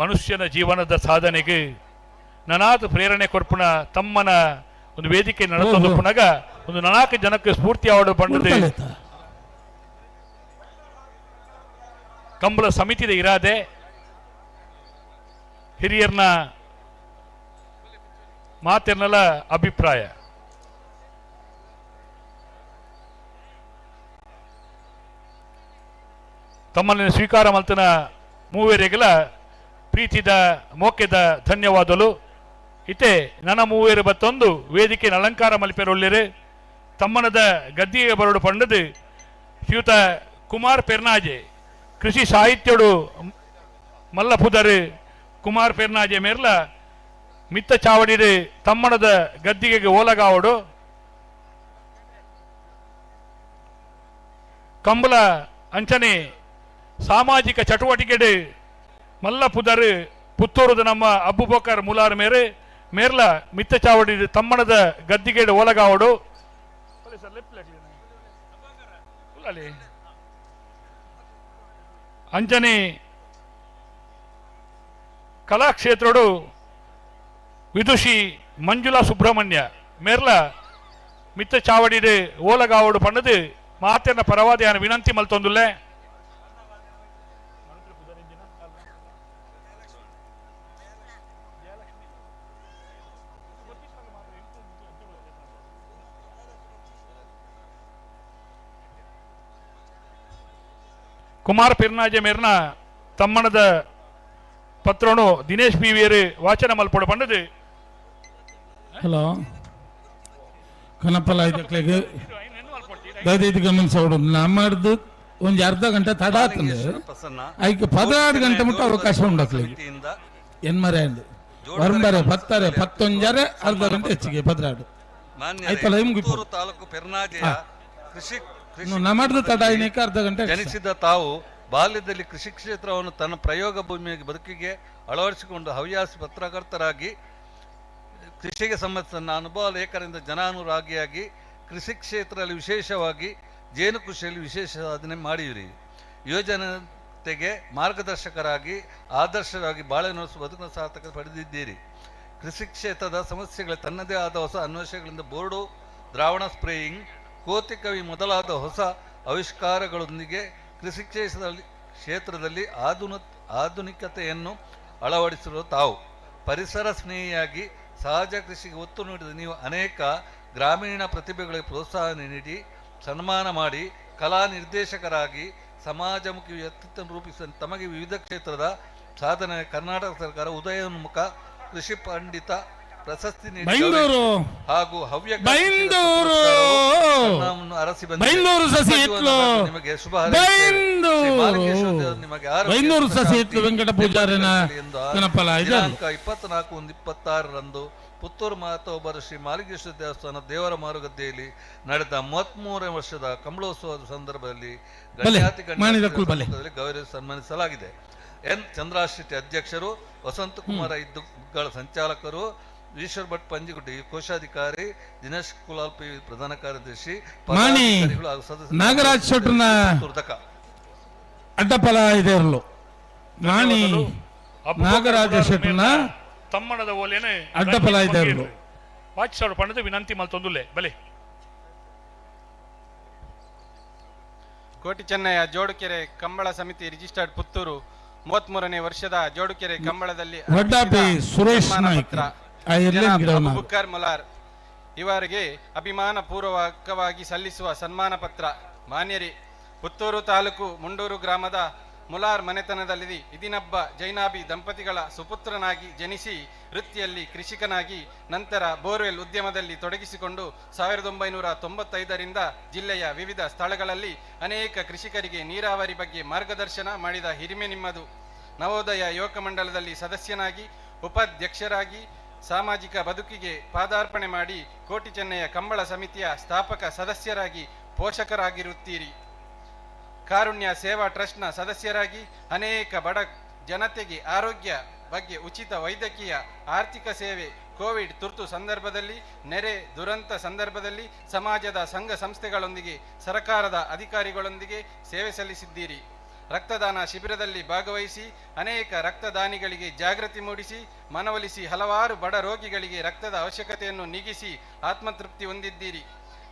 ಮನುಷ್ಯನ ಜೀವನದ ಸಾಧನೆಗೆ ನನಾದ ಪ್ರೇರಣೆ ಕೊರ್ಪುಣ ತಮ್ಮನ ಒಂದು ವೇದಿಕೆ ನಡೆಸೋದು ಪುನಗ ಒಂದು ನಾಲ್ಕು ಜನಕ್ಕೆ ಸ್ಫೂರ್ತಿ ಆವಡು ಪಂಡದೆ ಕಂಬಳ ಸಮಿತಿದ ಇರಾದೆ ಹಿರಿಯರ್ನ ಮಾತಿರ್ನಲ್ಲ ಅಭಿಪ್ರಾಯ. ತಮ್ಮನ್ನು ಸ್ವೀಕಾರ ಮಲ್ತನ ಮೂವೇರಿಗೆಲ್ಲ ಪ್ರೀತಿದ ಮೋಕೆದ ಧನ್ಯವಾದಲು. ಇತ್ತೆ ನನ್ನ ಮೂವೇರು ಬತ್ತೊಂದು ವೇದಿಕೆ ಅಲಂಕಾರ ಮಲ್ಪೆರೊಳ್ಳಿರು ತಮ್ಮನದ ಗದ್ದಿಗೆ ಬರೋಡು ಪಂಡದು ಶ್ರೀಯುತ ಕುಮಾರ್ ಪೆರ್ನಾಜೆ ಕೃಷಿ ಸಾಹಿತ್ಯಡು ಮಲ್ಲಪುದರು ಕುಮಾರ್ ಪೆರ್ನಾಜೆ ಮೇರ್ಲ ಮಿತ್ತ ಚಾವಡಿರು ತಮ್ಮನದ ಗದ್ದಿಗೆಗೆ ಓಲಗಾವಡು ಕಂಬಳ ಅಂಚನೆ ಸಾಮಾಜಿಕ ಚಟುವಟಿಕೆಡು ಮಲ್ಲಪುದರು ಪುತ್ತೂರುದ ನಮ್ಮ ಅಬ್ಬುಬಕರ್ ಮುಲಾರ್ ಮೇರೆ ಮೇರ್ಲ ಮಿತ್ತ ಚಾವಡಿ ತಮ್ಮನದ ಗದ್ದಿಗೆಡು ಓಲಗಾವಡು ಅಂಜನೆ ಕಲಾಕ್ಷೇತ್ರಡು ವಿದುಷಿ ಮಂಜುಳಾ ಸುಬ್ರಹ್ಮಣ್ಯ ಮೇರ್ಲ ಮಿತ್ತ ಚಾವಡಿಡು ಓಲಗಾವಡು ಪಣ್ಣದು ಮಾತೆನ ಪರವಾದಿಯಾನ ವಿನಂತಿ ಮಲ್ತೊಂದುಲ್ಲೆ. ಕುಮಾರ್ ಪಿರ್ನಾಜೆ ಮೇರ್ನ ತಮ್ಮನದ ಪತ್ರೋನು ದಿನೇಶ್ ಪಿ ವಿಯರು ವಾಚನ ಮಲ್ಪೊಡು ಪಂಡದು. ಹಲೋ ಕನಪಲ ಇದಕ್ಲೆಗ್ ದಯದೈದು ಗಮನಿಸೋಡು ನಮ್ಮದು ಒಂಜಿ ಅರ್ಧ ಗಂಟೆ ತಡ ಆತಂದು ಐಕ್ 16 ಗಂಟೆ ಮುಟ್ಟ ಅವಕಾಶ ಉಂಡಕ್ಲೆಗ್ ಎನ್ಮರೆ ಅಂದು ವರಂಬರೆ ಪತ್ತಾರೆ ಪತ್ತೊಂಜರೆ ಅರ್ಧ ಗಂಟೆ ಹೆಚ್ಚಿಗೆ 16 ಆಯ್ತಲ್ಲ ಪುತ್ತೂರು ತಾಲೂಕು ಪೆರ್ನಾಜೆಯ ಕೃಷಿ ನಮ್ಮದು ತಡ ಐನಕ್ಕೆ ಅರ್ಧ ಗಂಟೆ ಜನಿಸಿದ ತಾವು ಬಾಲ್ಯದಲ್ಲಿ ಕೃಷಿ ಕ್ಷೇತ್ರವನ್ನು ತನ್ನ ಪ್ರಯೋಗ ಭೂಮಿಯ ಬದುಕಿಗೆ ಅಳವಡಿಸಿಕೊಂಡು ಹವ್ಯಾಸಿ ಪತ್ರಕರ್ತರಾಗಿ ಕೃಷಿಗೆ ಸಂಬಂಧಿಸಿದ ಅನುಭವ ಲೇಖರಿಂದ ಜನಾನುರಾಗಿಯಾಗಿ ಕೃಷಿ ಕ್ಷೇತ್ರದಲ್ಲಿ ವಿಶೇಷವಾಗಿ ಜೇನು ಕೃಷಿಯಲ್ಲಿ ವಿಶೇಷ ಸಾಧನೆ ಮಾಡಿರಿ. ಯುವಜನತೆಗೆ ಮಾರ್ಗದರ್ಶಕರಾಗಿ ಆದರ್ಶರಾಗಿ ಬಾಳೆ ನಡೆಸುವ ಬದುಕಿನ ಸಾರ್ಥಕ ಪಡೆದಿದ್ದೀರಿ. ಕೃಷಿ ಕ್ಷೇತ್ರದ ಸಮಸ್ಯೆಗಳ ತನ್ನದೇ ಆದ ಹೊಸ ಅನ್ವೇಷಣೆಗಳಿಂದ ಬೋರ್ಡು, ದ್ರಾವಣ ಸ್ಪ್ರೇಯಿಂಗ್, ಕೋತಿಕವಿ ಮೊದಲಾದ ಹೊಸ ಆವಿಷ್ಕಾರಗಳೊಂದಿಗೆ ಕೃಷಿ ಕ್ಷೇತ್ರದಲ್ಲಿ ಆಧುನಿಕತೆಯನ್ನು ಅಳವಡಿಸಿರುವ ತಾವು ಪರಿಸರ ಸ್ನೇಹಿಯಾಗಿ ಸಹಜ ಕೃಷಿಗೆ ಒತ್ತು ನೀಡಿದ ನೀವು ಅನೇಕ ಗ್ರಾಮೀಣ ಪ್ರತಿಭೆಗಳಿಗೆ ಪ್ರೋತ್ಸಾಹ ನೀಡಿ ಸನ್ಮಾನ ಮಾಡಿ ಕಲಾ ನಿರ್ದೇಶಕರಾಗಿ ಸಮಾಜಮುಖಿ ವ್ಯಕ್ತಿತ್ವ ರೂಪಿಸಿದ ತಮಗೆ ವಿವಿಧ ಕ್ಷೇತ್ರದ ಸಾಧನೆ ಕರ್ನಾಟಕ ಸರ್ಕಾರ ಉದಯೋನ್ಮುಖ ಕೃಷಿ ಪಂಡಿತ ಪ್ರಶಸ್ತಿ ನೀಡಿ ಹಾಗೂ ಹವ್ಯಕ ಅರಸಿ ನಿಮಗೆ ಶುಭ ನಿಮಗೆ ದಿನಾಂಕ 24/1/26 ಪುತ್ತೂರು ಮಹತೋಬರ ಶ್ರೀ ಮಾಲಿಂಗೇಶ್ವರ ದೇವಸ್ಥಾನ ದೇವರ ಮಾರುಗದ್ದೆಯಲ್ಲಿ ನಡೆದ 33 ವರ್ಷದ ಕಂಬಳೋತ್ಸವದ ಸಂದರ್ಭದಲ್ಲಿ ಗಣ್ಯಾತಿ ಗಣ್ಯ ಗೌರವ ಸನ್ಮಾನಿಸಲಾಗಿದೆ. ಎನ್ ಚಂದ್ರಾಶೆಟ್ಟಿ ಅಧ್ಯಕ್ಷರು, ವಸಂತ ಕುಮಾರ ಇದ್ದುಗಳ ಸಂಚಾಲಕರು, ಈಶ್ವರ್ ಭಟ್ ಪಂಜಿಗುಡ್ಡಿ ಕೋಶಾಧಿಕಾರಿ, ದಿನೇಶ್ ಕುಲಾಲ್ ಪಿ ಪ್ರಧಾನ ಕಾರ್ಯದರ್ಶಿ, ನಾಗರಾಜ್ ಶೆಟ್ಟರ್ನ ಅಡ್ಡಪಲ ಇದೆ ನಾಗರಾಜ ಶೆಟ್ಟರ್ನ ತಮ್ಮನದ ಓಲೇನೆ ಅಡ್ಡಪಲ ಇದೆ ವಾಚಿಸೋಡು ಪಂಡದು ವಿನಂತಿ ಮಲ್ತೊಂದುಲ್ಲೆ ಬಲೆ. ಕೋಟಿ ಚೆನ್ನಯ್ಯ ಜೋಡುಕೆರೆ ಕಂಬಳ ಸಮಿತಿ ರಿಜಿಸ್ಟರ್ಡ್ ಪುತ್ತೂರು 33ನೇ ವರ್ಷದ ಜೋಡುಕೆರೆ ಕಂಬಳದಲ್ಲಿ ಸುರೇಶ್ ನಾಯ್ಕ ಬುಕ್ಕರ್ ಮುಲಾರ್ ಇವರಿಗೆ ಅಭಿಮಾನ ಪೂರ್ವಕವಾಗಿ ಸಲ್ಲಿಸುವ ಸನ್ಮಾನ ಪತ್ರ. ಮಾನ್ಯರೇ, ಪುತ್ತೂರು ತಾಲೂಕು ಮುಂಡೂರು ಗ್ರಾಮದ ಮುಲಾರ್ ಮನೆತನದಲ್ಲಿ ಇದಿನಬ್ಬ ಜೈನಾಬಿ ದಂಪತಿಗಳ ಸುಪುತ್ರನಾಗಿ ಜನಿಸಿ ವೃತ್ತಿಯಲ್ಲಿ ಕೃಷಿಕನಾಗಿ ನಂತರ ಬೋರ್ವೆಲ್ ಉದ್ಯಮದಲ್ಲಿ ತೊಡಗಿಸಿಕೊಂಡು 1995ರಿಂದ ಜಿಲ್ಲೆಯ ವಿವಿಧ ಸ್ಥಳಗಳಲ್ಲಿ ಅನೇಕ ಕೃಷಿಕರಿಗೆ ನೀರಾವರಿ ಬಗ್ಗೆ ಮಾರ್ಗದರ್ಶನ ಮಾಡಿದ ಹಿರಿಮೆ ನಿಮ್ಮದು. ನವೋದಯ ಯುವಕ ಮಂಡಲದಲ್ಲಿ ಸದಸ್ಯನಾಗಿ ಉಪಾಧ್ಯಕ್ಷರಾಗಿ ಸಾಮಾಜಿಕ ಬದುಕಿಗೆ ಪಾದಾರ್ಪಣೆ ಮಾಡಿ ಕೋಟಿ ಚೆನ್ನಯ್ಯ ಕಂಬಳ ಸಮಿತಿಯ ಸ್ಥಾಪಕ ಸದಸ್ಯರಾಗಿ ಪೋಷಕರಾಗಿರುತ್ತೀರಿ. ಕಾರುಣ್ಯ ಸೇವಾ ಟ್ರಸ್ಟ್ನ ಸದಸ್ಯರಾಗಿ ಅನೇಕ ಬಡ ಜನತೆಗೆ ಆರೋಗ್ಯ ಬಗ್ಗೆ ಉಚಿತ ವೈದ್ಯಕೀಯ ಆರ್ಥಿಕ ಸೇವೆ, ಕೋವಿಡ್ ತುರ್ತು ಸಂದರ್ಭದಲ್ಲಿ, ನೆರೆ ದುರಂತ ಸಂದರ್ಭದಲ್ಲಿ ಸಮಾಜದ ಸಂಘ ಸಂಸ್ಥೆಗಳೊಂದಿಗೆ ಸರ್ಕಾರದ ಅಧಿಕಾರಿಗಳೊಂದಿಗೆ ಸೇವೆ ಸಲ್ಲಿಸಿದ್ದೀರಿ. ರಕ್ತದಾನ ಶಿಬಿರದಲ್ಲಿ ಭಾಗವಹಿಸಿ ಅನೇಕ ರಕ್ತದಾನಿಗಳಿಗೆ ಜಾಗೃತಿ ಮೂಡಿಸಿ ಮನವೊಲಿಸಿ ಹಲವಾರು ಬಡ ರೋಗಿಗಳಿಗೆ ರಕ್ತದ ಅವಶ್ಯಕತೆಯನ್ನು ನೀಗಿಸಿ ಆತ್ಮತೃಪ್ತಿ ಹೊಂದಿದ್ದೀರಿ.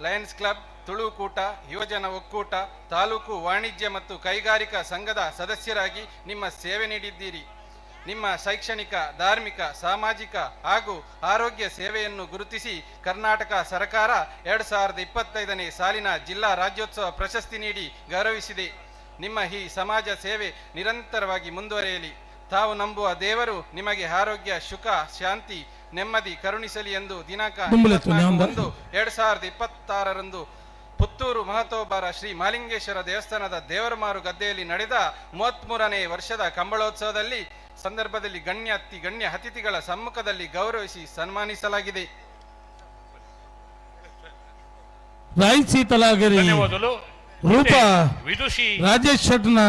ಲಯನ್ಸ್ ಕ್ಲಬ್, ತುಳುಕೂಟ, ಯುವಜನ ಒಕ್ಕೂಟ, ತಾಲೂಕು ವಾಣಿಜ್ಯ ಮತ್ತು ಕೈಗಾರಿಕಾ ಸಂಘದ ಸದಸ್ಯರಾಗಿ ನಿಮ್ಮ ಸೇವೆ ನೀಡಿದ್ದೀರಿ. ನಿಮ್ಮ ಶೈಕ್ಷಣಿಕ, ಧಾರ್ಮಿಕ, ಸಾಮಾಜಿಕ ಹಾಗೂ ಆರೋಗ್ಯ ಸೇವೆಯನ್ನು ಗುರುತಿಸಿ ಕರ್ನಾಟಕ ಸರ್ಕಾರ 2025ನೇ ಸಾಲಿನ ಜಿಲ್ಲಾ ರಾಜ್ಯೋತ್ಸವ ಪ್ರಶಸ್ತಿ ನೀಡಿ ಗೌರವಿಸಿದೆ. ನಿಮ್ಮ ಈ ಸಮಾಜ ಸೇವೆ ನಿರಂತರವಾಗಿ ಮುಂದುವರೆಯಲಿ. ತಾವು ನಂಬುವ ದೇವರು ನಿಮಗೆ ಆರೋಗ್ಯ, ಸುಖ, ಶಾಂತಿ, ನೆಮ್ಮದಿ ಕರುಣಿಸಲಿ ಎಂದು ದಿನಾಂಕ 24/1/2026 ಪುತ್ತೂರು ಮಹತೋಬಾರ ಶ್ರೀ ಮಾಲಿಂಗೇಶ್ವರ ದೇವಸ್ಥಾನದ ದೇವರಮಾರು ಗದ್ದೆಯಲ್ಲಿ ನಡೆದ 33ನೇ ವರ್ಷದ ಕಂಬಳೋತ್ಸವದಲ್ಲಿ ಸಂದರ್ಭದಲ್ಲಿ ಗಣ್ಯ ಅತಿ ಗಣ್ಯ ಅತಿಥಿಗಳ ಸಮ್ಮುಖದಲ್ಲಿ ಗೌರವಿಸಿ ಸನ್ಮಾನಿಸಲಾಗಿದೆ. ರೂಪಾ ರಾಜೇಶ್ ಶೆಟ್ಟರ್ನ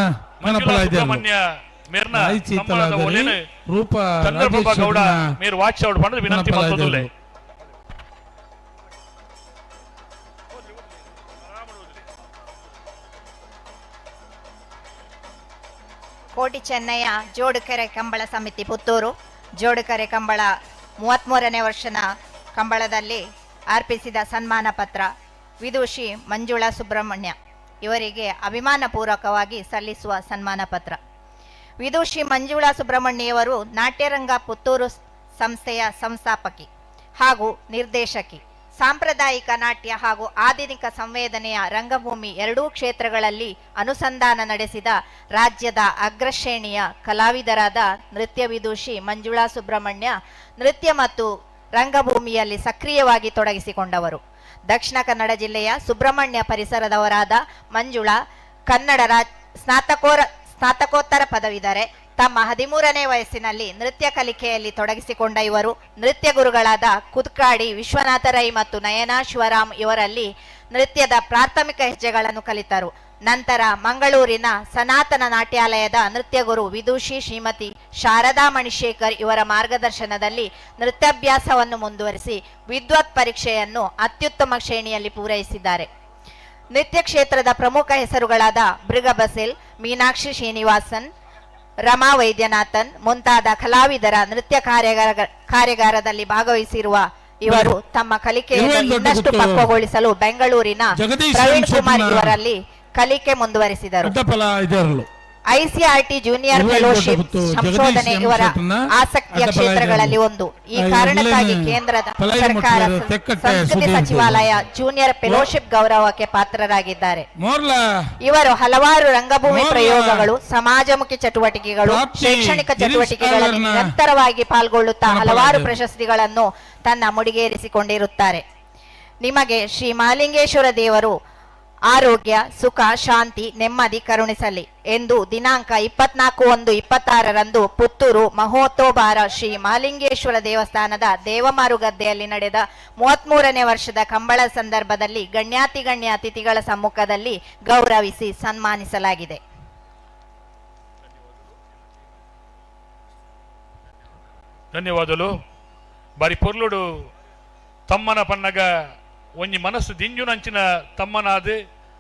ರೂಪಾ ಚಂದ್ರಪ್ರಭಾ ಗೌಡ ಮೇರ್ ವಾಚ್ ಔಟ್ ಪಂಡದು ವಿನಂತಿ ಮಲ್ತೊಂದುಲ್ಲೆ. ಕೋಟಿ ಚೆನ್ನಯ್ಯ ಜೋಡುಕೆರೆ ಕಂಬಳ ಸಮಿತಿ ಪುತ್ತೂರು ಜೋಡುಕೆರೆ ಕಂಬಳ 33ನೇ ವರ್ಷದ ಕಂಬಳದಲ್ಲಿ ಅರ್ಪಿಸಿದ ಸನ್ಮಾನ ಪತ್ರ ವಿದುಷಿ ಮಂಜುಳಾ ಸುಬ್ರಹ್ಮಣ್ಯ ಇವರಿಗೆ ಅಭಿಮಾನಪೂರ್ವಕವಾಗಿ ಸಲ್ಲಿಸುವ ಸನ್ಮಾನ ಪತ್ರ. ವಿದುಷಿ ಮಂಜುಳಾ ಸುಬ್ರಹ್ಮಣ್ಯವರು ನಾಟ್ಯರಂಗ ಪುತ್ತೂರು ಸಂಸ್ಥೆಯ ಸಂಸ್ಥಾಪಕಿ ಹಾಗೂ ನಿರ್ದೇಶಕಿ. ಸಾಂಪ್ರದಾಯಿಕ ನಾಟ್ಯ ಹಾಗೂ ಆಧುನಿಕ ಸಂವೇದನೆಯ ರಂಗಭೂಮಿ ಎರಡೂ ಕ್ಷೇತ್ರಗಳಲ್ಲಿ ಅನುಸಂಧಾನ ನಡೆಸಿದ ರಾಜ್ಯದ ಅಗ್ರಶ್ರೇಣಿಯ ಕಲಾವಿದರಾದ ನೃತ್ಯ ವಿದೂಷಿ ಮಂಜುಳಾ ಸುಬ್ರಹ್ಮಣ್ಯ ನೃತ್ಯ ಮತ್ತು ರಂಗಭೂಮಿಯಲ್ಲಿ ಸಕ್ರಿಯವಾಗಿ ತೊಡಗಿಸಿಕೊಂಡವರು. ದಕ್ಷಿಣ ಕನ್ನಡ ಜಿಲ್ಲೆಯ ಸುಬ್ರಹ್ಮಣ್ಯ ಪರಿಸರದವರಾದ ಮಂಜುಳಾ ಕನ್ನಡ ಸ್ನಾತಕೋತ್ತರ ಪದವೀಧರೆ. ತಮ್ಮ 13ನೇ ವಯಸ್ಸಿನಲ್ಲಿ ನೃತ್ಯ ಕಲಿಕೆಯಲ್ಲಿ ತೊಡಗಿಸಿಕೊಂಡ ಇವರು ನೃತ್ಯ ಗುರುಗಳಾದ ಕುದ್ಕಾಡಿ ವಿಶ್ವನಾಥ ರೈ ಮತ್ತು ನಯನಾ ಶಿವರಾಮ್ ಇವರಲ್ಲಿ ನೃತ್ಯದ ಪ್ರಾಥಮಿಕ ಹೆಜ್ಜೆಗಳನ್ನು ಕಲಿತರು. ನಂತರ ಮಂಗಳೂರಿನ ಸನಾತನ ನಾಟ್ಯಾಲಯದ ನೃತ್ಯ ಗುರು ವಿದೂಷಿ ಶ್ರೀಮತಿ ಶಾರದಾ ಮಣಿಶೇಖರ್ ಇವರ ಮಾರ್ಗದರ್ಶನದಲ್ಲಿ ನೃತ್ಯಾಭ್ಯಾಸವನ್ನು ಮುಂದುವರಿಸಿ ವಿದ್ವತ್ ಪರೀಕ್ಷೆಯನ್ನು ಅತ್ಯುತ್ತಮ ಶ್ರೇಣಿಯಲ್ಲಿ ಪೂರೈಸಿದ್ದಾರೆ. ನೃತ್ಯ ಕ್ಷೇತ್ರದ ಪ್ರಮುಖ ಹೆಸರುಗಳಾದ ಮೃಗ ಬಸೆಲ್, ಮೀನಾಕ್ಷಿ ಶ್ರೀನಿವಾಸನ್, ರಮಾ ವೈದ್ಯನಾಥನ್ ಮುಂತಾದ ಕಲಾವಿದರ ನೃತ್ಯ ಕಾರ್ಯಾಗಾರದಲ್ಲಿ ಭಾಗವಹಿಸಿರುವ ಇವರು ತಮ್ಮ ಕಲಿಕೆಯನ್ನು ಇನ್ನಷ್ಟು ಪಕ್ವಗೊಳಿಸಲು ಬೆಂಗಳೂರಿನ ಪ್ರವೀಣ್ ಕುಮಾರ್ ಇವರಲ್ಲಿ ಕಲಿಕೆ ಮುಂದುವರಿಸಿದರು. ICRT junior fellowship ಸಂಶೋಧನೆ ಇವರ ಆಸಕ್ತಿಯ ಕ್ಷೇತ್ರಗಳಲ್ಲಿ ಒಂದು. ಈ ಕಾರಣಕ್ಕಾಗಿ ಕೇಂದ್ರದ ಸರ್ಕಾರ ಸಂಸ್ಕೃತಿ ಸಚಿವಾಲಯ ಜೂನಿಯರ್ ಫೆಲೋಶಿಪ್ ಗೌರವಕ್ಕೆ ಪಾತ್ರರಾಗಿದ್ದಾರೆ. ಇವರು ಹಲವಾರು ರಂಗಭೂಮಿ ಪ್ರಯೋಗಗಳು, ಸಮಾಜಮುಖಿ ಚಟುವಟಿಕೆಗಳು, ಶೈಕ್ಷಣಿಕ ಚಟುವಟಿಕೆಗಳಲ್ಲಿ ನಿರಂತರವಾಗಿ ಪಾಲ್ಗೊಳ್ಳುತ್ತಾ ಹಲವಾರು ಪ್ರಶಸ್ತಿಗಳನ್ನು ತನ್ನ ಮುಡಿಗೇರಿಸಿಕೊಂಡಿರುತ್ತಾರೆ. ನಿಮಗೆ ಶ್ರೀ ಮಹಾಲಿಂಗೇಶ್ವರ ದೇವರು ಆರೋಗ್ಯ, ಸುಖ, ಶಾಂತಿ, ನೆಮ್ಮದಿ ಕರುಣಿಸಲಿ ಎಂದು ದಿನಾಂಕ 24/1/26 ಪುತ್ತೂರು ಮಹೋತ್ತೋಬಾರ ಶ್ರೀ ಮಹಾಲಿಂಗೇಶ್ವರ ದೇವಸ್ಥಾನದ ದೇವಮಾರುಗದ್ದೆಯಲ್ಲಿ ನಡೆದ 33ನೇ ವರ್ಷದ ಕಂಬಳ ಸಂದರ್ಭದಲ್ಲಿ ಗಣ್ಯಾತಿಗಣ್ಯ ಅತಿಥಿಗಳ ಸಮ್ಮುಖದಲ್ಲಿ ಗೌರವಿಸಿ ಸನ್ಮಾನಿಸಲಾಗಿದೆ. ಧನ್ಯವಾದಗಳು. ಬಾರಿ ಪೊರ್ಲುಡು ತಮ್ಮನ ಪನ್ನಗ ಒಂಜಿ ಮನಸ್ಸು ದಿಂಜುನಂಚಿನ ತಮ್ಮನಾದ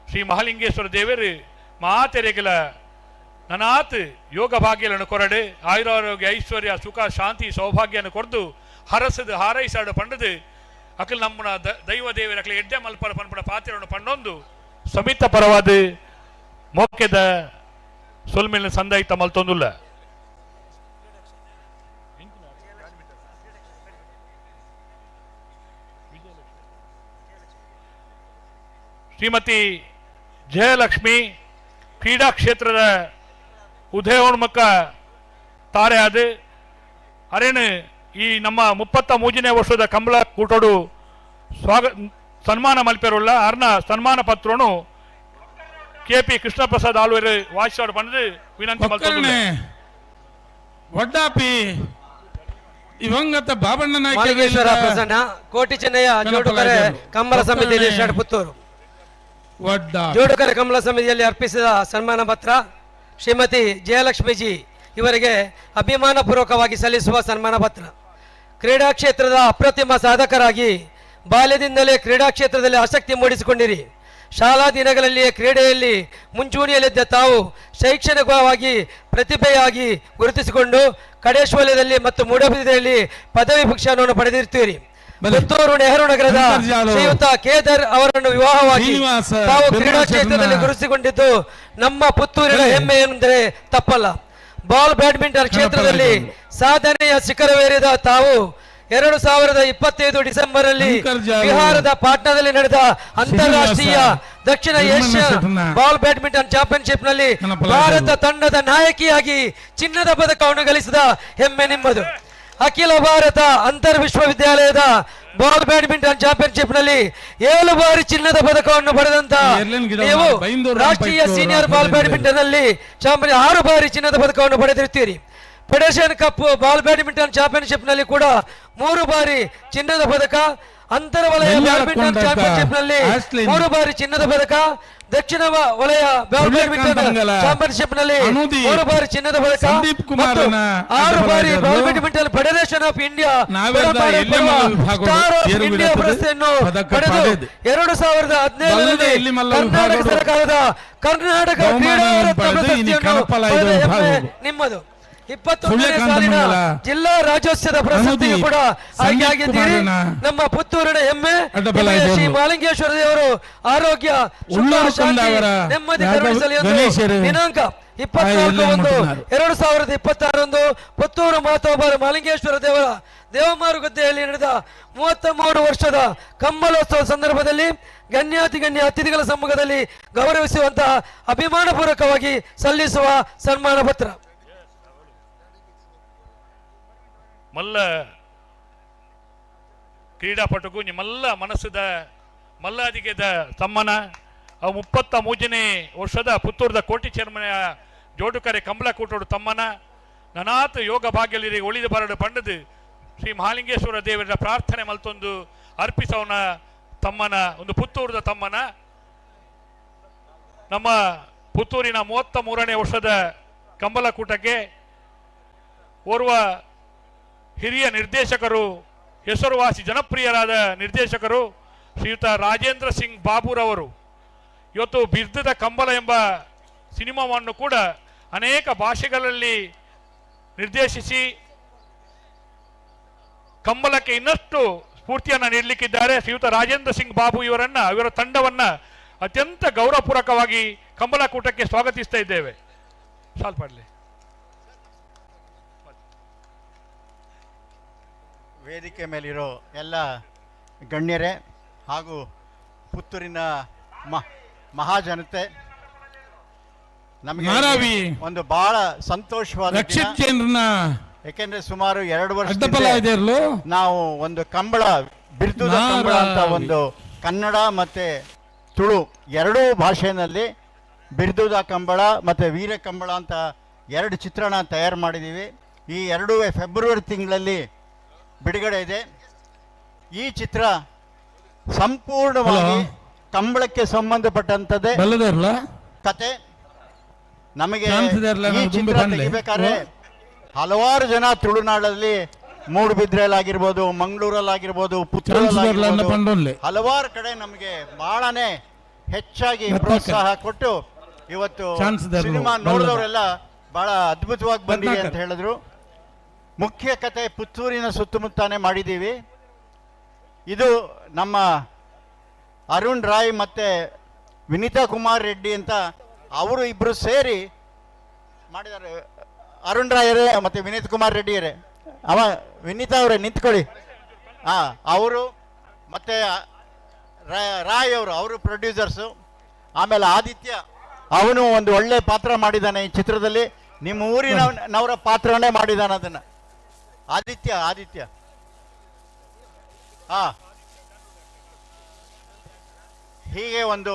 ಶ್ರೀ ಮಹಾಲಿಂಗೇಶ್ವರ ದೇವರು ಮಾತೆರೆಗಲ ನನಾತ್ ಯೋಗ ಭಾಗ್ಯలను ಕೊರಡು ಆಯುರಾರೋಗ್ಯ ಐಶ್ವರ್ಯ ಸುಖ ಶಾಂತಿ ಸೌಭಾಗ್ಯನ ಕೊರದು ಹರಸದು ಹಾರೈಸಾಡು ಪಂಡದು ಅಕಲ್ ನಮ್ಮನ ದೈವ ದೇವರ ಅಕಲ ಎಡ್ಡೆ ಮಲ್ಪರ ಪನ್ಪಡ ಪಾತ್ರವನ್ನು ಪಂಡೊಂದು ಸಮಿತ ಪರವಾದ ಮೋಕ್ಯದ ಸೊಲ್ಮೇಲಿನ ಸಂದಾಯಿತ ಮಲ್ತೊಂದುಲ್ಲ. ಶ್ರೀಮತಿ ಜಯಲಕ್ಷ್ಮಿ ಕ್ರೀಡಾ ಕ್ಷೇತ್ರದ ಉದಯೋನ್ಮುಖ ತಾರೆ ಆದ ಅರೇನು ಈ ನಮ್ಮ 33ನೇ ವರ್ಷದ ಕಂಬಳ ಕೂಟೋಡು ಸನ್ಮಾನ ಮಲ್ಪೆರುಳ್ಳ ಅರ್ನ ಸನ್ಮಾನ ಪತ್ರನು ಕೆ ಪಿ ಕೃಷ್ಣಪ್ರಸಾದ್ ಆಳ್ವೇರು ವಾಯಿಸಾಡು ಬಂದು ವಿನಂತಿ ಮಲ್ತೊಂದುಲ್ಲೆ. ವಡ್ಡಾಪಿ ದಿವಂಗತ ಬಾಬಣ್ಣ ನಾಯಕೇಶ್ವರ ಪ್ರಸನ್ನ ಕೋಟಿ ಚೆನ್ನಯ್ಯ ಜೋಡುಕರೆ ಕಂಬಳ ಸಮಿತಿ ಪುತ್ತೂರು ಜೋಡುಕರೆ ಕಂಬಳ ಸಮಿತಿಯಲ್ಲಿ ಅರ್ಪಿಸಿದ ಸನ್ಮಾನ ಪತ್ರ ಶ್ರೀಮತಿ ಜಯಲಕ್ಷ್ಮೀಜಿ ಇವರಿಗೆ ಅಭಿಮಾನ ಪೂರ್ವಕವಾಗಿ ಸಲ್ಲಿಸುವ ಸನ್ಮಾನ ಪತ್ರ. ಕ್ರೀಡಾ ಕ್ಷೇತ್ರದ ಅಪ್ರತಿಮ ಸಾಧಕರಾಗಿ ಬಾಲ್ಯದಿಂದಲೇ ಕ್ರೀಡಾ ಕ್ಷೇತ್ರದಲ್ಲಿ ಆಸಕ್ತಿ ಮೂಡಿಸಿಕೊಂಡಿರಿ. ಶಾಲಾ ದಿನಗಳಲ್ಲಿಯೇ ಕ್ರೀಡೆಯಲ್ಲಿ ಮುಂಚೂಣಿಯಲ್ಲಿದ್ದ ತಾವು ಶೈಕ್ಷಣಿಕವಾಗಿ ಪ್ರತಿಭೆಯಾಗಿ ಗುರುತಿಸಿಕೊಂಡು ಕಡೇಶ್ವಲ್ಯದಲ್ಲಿ ಮತ್ತು ಮೂಡಬಿದಿರೆಯಲ್ಲಿ ಪದವಿ ಶಿಕ್ಷಣವನ್ನು ಪಡೆದಿರ್ತೀರಿ. ಪುತ್ತೂರು ನೆಹರು ನಗರದ ಶ್ರೀಯುತ ಕೇದರ್ ಅವರನ್ನು ವಿವಾಹವಾಗಿ ತಾವು ಕ್ರೀಡಾ ಕ್ಷೇತ್ರದಲ್ಲಿ ಗುರುತಿಸಿಕೊಂಡಿದ್ದು ನಮ್ಮ ಪುತ್ತೂರಿನ ಹೆಮ್ಮೆ ಎಂದರೆ ತಪ್ಪಲ್ಲ. ಬಾಲ್ ಬ್ಯಾಡ್ಮಿಂಟನ್ ಕ್ಷೇತ್ರದಲ್ಲಿ ಸಾಧನೆಯ ಶಿಖರವೇರಿದ ತಾವು 2025 ಡಿಸೆಂಬರ್ ಅಲ್ಲಿ ಬಿಹಾರದ ಪಾಟ್ನಾದಲ್ಲಿ ನಡೆದ ಅಂತಾರಾಷ್ಟ್ರೀಯ ದಕ್ಷಿಣ Asia ball badminton championship ನಲ್ಲಿ ಭಾರತ ತಂಡದ ನಾಯಕಿಯಾಗಿ ಚಿನ್ನದ ಪದಕವನ್ನು ಗಳಿಸಿದ ಹೆಮ್ಮೆ ನಿಮ್ಮದು. ಅಖಿಲ ಭಾರತ ಅಂತರ್ ವಿಶ್ವವಿದ್ಯಾಲಯದ ball badminton championship ನಲ್ಲಿ 7 ಬಾರಿ ಚಿನ್ನದ ಪದಕವನ್ನು ಪಡೆದಂತ ನೀವು ರಾಷ್ಟ್ರೀಯ senior ball badminton ನಲ್ಲಿ ಚಾಂಪಿಯನ್ 6 ಬಾರಿ ಚಿನ್ನದ ಪದಕವನ್ನು ಪಡೆದಿರುತ್ತೀರಿ. Federation cup ball badminton championship ನಲ್ಲಿ ಕೂಡ 3 ಬಾರಿ ಚಿನ್ನದ ಪದಕ, ಅಂತರವಲಯ ಬ್ಯಾಡ್ಮಿಂಟನ್ ಚಾಂಪಿಯನ್ಶಿಪ್ ನಲ್ಲಿ 3 ಬಾರಿ ಚಿನ್ನದ ಪದಕ, ದಕ್ಷಿಣ ವಲಯ ball badminton championship ನಲ್ಲಿ 3 ಬಾರಿ ಚಿನ್ನದ ಪದಕ, 6 ಬಾರಿ ball badminton federation of India star of India ಪ್ರಶಸ್ತಿಯನ್ನು ಪಡೆದು 2017ರಲ್ಲಿ ಕರ್ನಾಟಕ ಸರ್ಕಾರದ ಕರ್ನಾಟಕ ಕ್ರೀಡಾ ರತ್ನ ಪ್ರಶಸ್ತಿಯನ್ನು ನಿಮ್ಮದು. 21ನೇ ಸಾಲಿನ ಜಿಲ್ಲಾ ರಾಜ್ಯೋತ್ಸವದ ಪ್ರಶಸ್ತಿಯು ಕೂಡ ಆಯ್ಕೆಯಾಗಿದ್ದೀರಿ. ನಮ್ಮ ಪುತ್ತೂರಿನ ಹೆಮ್ಮೆ ಶ್ರೀ ಮಹಾಲಿಂಗೇಶ್ವರ ದೇವರು ಆರೋಗ್ಯ ಶಾಂತಿ ನೆಮ್ಮದಿ ಕರುಣಿಸಲಿ ಎಂದು ದಿನಾಂಕ 24/1/2026 ಪುತ್ತೂರು ಮಾತೋಬಾರ ಮಹಾಲಿಂಗೇಶ್ವರ ದೇವರ ದೇವಮಾರುಗದ್ದೆಯಲ್ಲಿ ನಡೆದ 33 ವರ್ಷದ ಕಂಬಳೋತ್ಸವ ಸಂದರ್ಭದಲ್ಲಿ ಗಣ್ಯಾತಿ ಗಣ್ಯ ಅತಿಥಿಗಳ ಸಮ್ಮುಖದಲ್ಲಿ ಗೌರವಿಸುವಂತಹ ಅಭಿಮಾನಪೂರ್ವಕವಾಗಿ ಸಲ್ಲಿಸುವ ಸನ್ಮಾನ ಪತ್ರ. ಮಲ್ಲ ಕ್ರೀಡಾಪಟುಗು ನಿಮ್ಮೆಲ್ಲ ಮನಸ್ಸದ ಮಲ್ಲಾದಿಗೆದ ತಮ್ಮನ ಅವು 33ನೇ ವರ್ಷದ ಪುತ್ತೂರದ ಕೋಟಿ ಚೇರ್ಮನೆಯ ಜೋಡುಕರೆ ಕಂಬಳ ಕೂಟೋಡು ತಮ್ಮನ ನನಾತ ಯೋಗ ಭಾಗ್ಯಲಿರಿ ಒಳಿದು ಬರಡು ಪಂಡದು ಶ್ರೀ ಮಹಾಲಿಂಗೇಶ್ವರ ದೇವರ ಪ್ರಾರ್ಥನೆ ಮಲ್ತೊಂದು ಅರ್ಪಿಸವನ ತಮ್ಮನ ಒಂದು ಪುತ್ತೂರದ ತಮ್ಮನ ನಮ್ಮ ಪುತ್ತೂರಿನ 33ನೇ ವರ್ಷದ ಕಂಬಳಕೂಟಕ್ಕೆ ಓರ್ವ ಹಿರಿಯ ನಿರ್ದೇಶಕರು, ಹೆಸರುವಾಸಿ ಜನಪ್ರಿಯರಾದ ನಿರ್ದೇಶಕರು ಶ್ರೀಯುತ ರಾಜೇಂದ್ರ ಸಿಂಗ್ ಬಾಬುರವರು ಇವತ್ತು ಬಿರ್ದದ ಕಂಬಳ ಎಂಬ ಸಿನಿಮಾವನ್ನು ಕೂಡ ಅನೇಕ ಭಾಷೆಗಳಲ್ಲಿ ನಿರ್ದೇಶಿಸಿ ಕಂಬಳಕ್ಕೆ ಇನ್ನಷ್ಟು ಸ್ಫೂರ್ತಿಯನ್ನು ನೀಡಲಿಕ್ಕಿದ್ದಾರೆ. ಶ್ರೀಯುತ ರಾಜೇಂದ್ರ ಸಿಂಗ್ ಬಾಬು ಇವರನ್ನ, ಇವರ ತಂಡವನ್ನ ಅತ್ಯಂತ ಗೌರವಪೂರ್ವಕವಾಗಿ ಕಂಬಳಕೂಟಕ್ಕೆ ಸ್ವಾಗತಿಸ್ತಾ ಇದ್ದೇವೆ. ಸಾಲ್ ಪಾಡ್ಲಿ. ವೇದಿಕೆ ಮೇಲಿರೋ ಎಲ್ಲ ಗಣ್ಯರೇ ಹಾಗೂ ಪುತ್ತೂರಿನ ಮಹಾಜನತೆ, ನಮಗೆ ಒಂದು ಬಹಳ ಸಂತೋಷವಾದ, ಯಾಕೆಂದ್ರೆ ಸುಮಾರು 2 ವರ್ಷ ನಾವು ಒಂದು ಕಂಬಳ, ಬಿರ್ದುದ ಕಂಬಳ ಅಂತ ಒಂದು ಕನ್ನಡ ಮತ್ತೆ ತುಳು ಎರಡೂ ಭಾಷೆಯಲ್ಲಿ ಬಿರ್ದುದ ಕಂಬಳ ಮತ್ತೆ ವೀರ ಕಂಬಳ ಅಂತ 2 ಚಿತ್ರಣ ತಯಾರು ಮಾಡಿದ್ದೀವಿ. ಈ 2 ಫೆಬ್ರವರಿ ತಿಂಗಳಲ್ಲಿ ಬಿಡುಗಡೆ ಇದೆ. ಈ ಚಿತ್ರ ಸಂಪೂರ್ಣವಾಗಿ ಕಂಬಳಕ್ಕೆ ಸಂಬಂಧಪಟ್ಟಂತದ್ದೇ ಕತೆ. ನಮಗೆ ಈ ಚಿತ್ರ ತೆಗಿಬೇಕಾದ್ರೆ ಹಲವಾರು ಜನ ತುಳುನಾಡಲ್ಲಿ ಮೂಡುಬಿದ್ರೆಲಾಗಿರ್ಬೋದು, ಮಂಗಳೂರಲ್ಲಾಗಿರ್ಬೋದು, ಪುತ್ತೂರಲ್ಲಾಗಿರ್ಬೋದು, ಹಲವಾರು ಕಡೆ ನಮಗೆ ಬಹಳನೇ ಹೆಚ್ಚಾಗಿ ಪ್ರೋತ್ಸಾಹ ಕೊಟ್ಟು ಇವತ್ತು ಸಿನಿಮಾ ನೋಡಿದವರೆಲ್ಲ ಬಹಳ ಅದ್ಭುತವಾಗಿ ಬಂದಿದೆ ಅಂತ ಹೇಳಿದ್ರು. ಮುಖ್ಯ ಕತೆ ಪುತ್ತೂರಿನ ಸುತ್ತಮುತ್ತಾನೆ ಮಾಡಿದ್ದೀವಿ. ಇದು ನಮ್ಮ ಅರುಣ್ ರಾಯ್ ಮತ್ತು ವಿನೀತಾ ಕುಮಾರ್ ರೆಡ್ಡಿ ಅಂತ ಅವರು ಇಬ್ಬರು ಸೇರಿ ಮಾಡಿದ್ದಾರೆ. ಅರುಣ್ ರಾಯರೇ ಮತ್ತು ವಿನೀತ್ ಕುಮಾರ್ ರೆಡ್ಡಿಯರೇ, ಅವ ವಿನೀತಾ ಅವರೇ ನಿಂತ್ಕೊಳ್ಳಿ. ಹಾಂ, ಅವರು ಮತ್ತು ರಾಯ್ ಅವರು ಪ್ರೊಡ್ಯೂಸರ್ಸು. ಆಮೇಲೆ ಆದಿತ್ಯ, ಅವನು ಒಂದು ಒಳ್ಳೆ ಪಾತ್ರ ಮಾಡಿದ್ದಾನೆ ಈ ಚಿತ್ರದಲ್ಲಿ. ನಿಮ್ಮ ಊರಿನವರ ಪಾತ್ರನೇ ಮಾಡಿದ್ದಾನೆ ಅದನ್ನು, ಆದಿತ್ಯ. ಆದಿತ್ಯ ಹಾಂ, ಹೀಗೆ ಒಂದು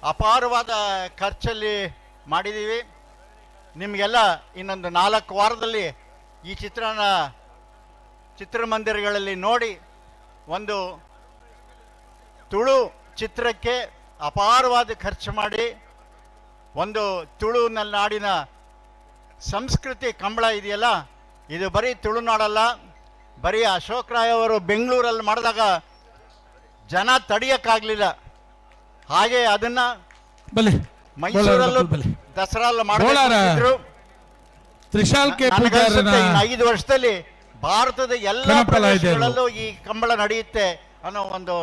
ಅಪಾರವಾದ ಖರ್ಚಲ್ಲಿ ಮಾಡಿದ್ದೀವಿ. ನಿಮಗೆಲ್ಲ ಇನ್ನೊಂದು 4 ವಾರದಲ್ಲಿ ಈ ಚಿತ್ರನ ಚಿತ್ರಮಂದಿರಗಳಲ್ಲಿ ನೋಡಿ ಒಂದು ತುಳು ಚಿತ್ರಕ್ಕೆ ಅಪಾರವಾದ ಖರ್ಚು ಮಾಡಿ ಒಂದು ತುಳುನಾಡಿನ ಸಂಸ್ಕೃತಿ ಕಂಬಳ ಇದೆಯಲ್ಲ, ಇದು ಬರೀ ತುಳುನಾಡಲ್ಲ, ಬರೀ ಅಶೋಕ್ ರಾಯ್ ಅವರು ಬೆಂಗಳೂರಲ್ಲಿ ಮಾಡಿದಾಗ ಜನ ತಡೆಯೋಕ್ಕಾಗಲಿಲ್ಲ. ಹಾಗೆ ಅದನ್ನು ಮೈಸೂರಲ್ಲೂ ದಸರಾ ಮಾಡಿದ್ರು. 5 ವರ್ಷದಲ್ಲಿ ಭಾರತದ ಎಲ್ಲ ಪ್ರದೇಶಗಳಲ್ಲೂ ಈ ಕಂಬಳ ನಡೆಯುತ್ತೆ ಅನ್ನೋ ಒಂದು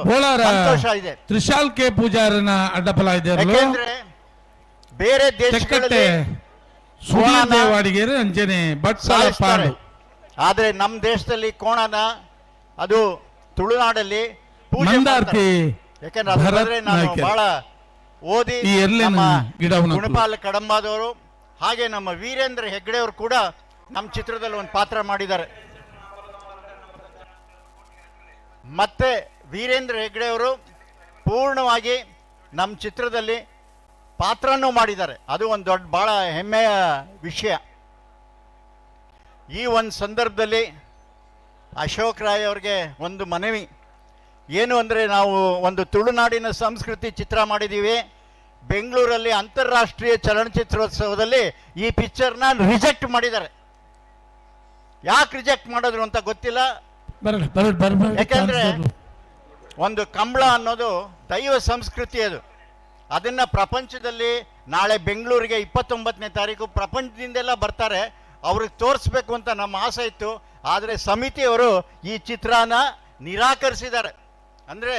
ಸಂತೋಷ ಇದೆ. ತ್ರಿಶಾಲ್ ಕೆ ಪೂಜಾರನ ಅಡ್ಡಪಲ ಇದೆ. ಯಾಕೆಂದ್ರೆ ಬೇರೆ ದೇಶಗಳಲ್ಲಿ ಆದ್ರೆ ನಮ್ಮ ದೇಶದಲ್ಲಿ ಕೋಣನ ಅದು ತುಳುನಾಡಲ್ಲಿ ಪೂಜೆ ಮಾಡ್ತಾರೆ. ಯಾಕಂದ್ರೆ ಅದ್ರ ನಾನು ಬಹಳ ಓದಿ ನಮ್ಮ ಗುಣಪಾಲ್ ಕಡಂಬಾದವರು ಹಾಗೆ ನಮ್ಮ ವೀರೇಂದ್ರ ಹೆಗ್ಡೆಯವರು ಕೂಡ ನಮ್ಮ ಚಿತ್ರದಲ್ಲಿ ಒಂದು ಪಾತ್ರ ಮಾಡಿದ್ದಾರೆ. ಮತ್ತೆ ವೀರೇಂದ್ರ ಹೆಗ್ಡೆಯವರು ಪೂರ್ಣವಾಗಿ ನಮ್ಮ ಚಿತ್ರದಲ್ಲಿ ಪಾತ್ರನೂ ಮಾಡಿದ್ದಾರೆ. ಅದು ಒಂದು ದೊಡ್ಡ ಭಾಳ ಹೆಮ್ಮೆಯ ವಿಷಯ. ಈ ಒಂದು ಸಂದರ್ಭದಲ್ಲಿ ಅಶೋಕ್ ರಾಯ್ ಅವ್ರಿಗೆ ಒಂದು ಮನವಿ ಏನು ಅಂದರೆ, ನಾವು ಒಂದು ತುಳುನಾಡಿನ ಸಂಸ್ಕೃತಿ ಚಿತ್ರ ಮಾಡಿದ್ದೀವಿ. ಬೆಂಗಳೂರಲ್ಲಿ ಅಂತಾರಾಷ್ಟ್ರೀಯ ಚಲನಚಿತ್ರೋತ್ಸವದಲ್ಲಿ ಈ ಪಿಕ್ಚರ್ನ ರಿಜೆಕ್ಟ್ ಮಾಡಿದ್ದಾರೆ. ಯಾಕೆ ರಿಜೆಕ್ಟ್ ಮಾಡಿದ್ರು ಅಂತ ಗೊತ್ತಿಲ್ಲ. ಯಾಕೆಂದರೆ ಒಂದು ಕಂಬಳ ಅನ್ನೋದು ದೈವ ಸಂಸ್ಕೃತಿ, ಅದು ಅದನ್ನು ಪ್ರಪಂಚದಲ್ಲಿ ನಾಳೆ ಬೆಂಗಳೂರಿಗೆ 29ನೇ ತಾರೀಕು ಪ್ರಪಂಚದಿಂದೆಲ್ಲ ಬರ್ತಾರೆ, ಅವ್ರಿಗೆ ತೋರಿಸ್ಬೇಕು ಅಂತ ನಮ್ಮ ಆಸೆ ಇತ್ತು. ಆದರೆ ಸಮಿತಿಯವರು ಈ ಚಿತ್ರನ ನಿರಾಕರಿಸಿದ್ದಾರೆ. ಅಂದರೆ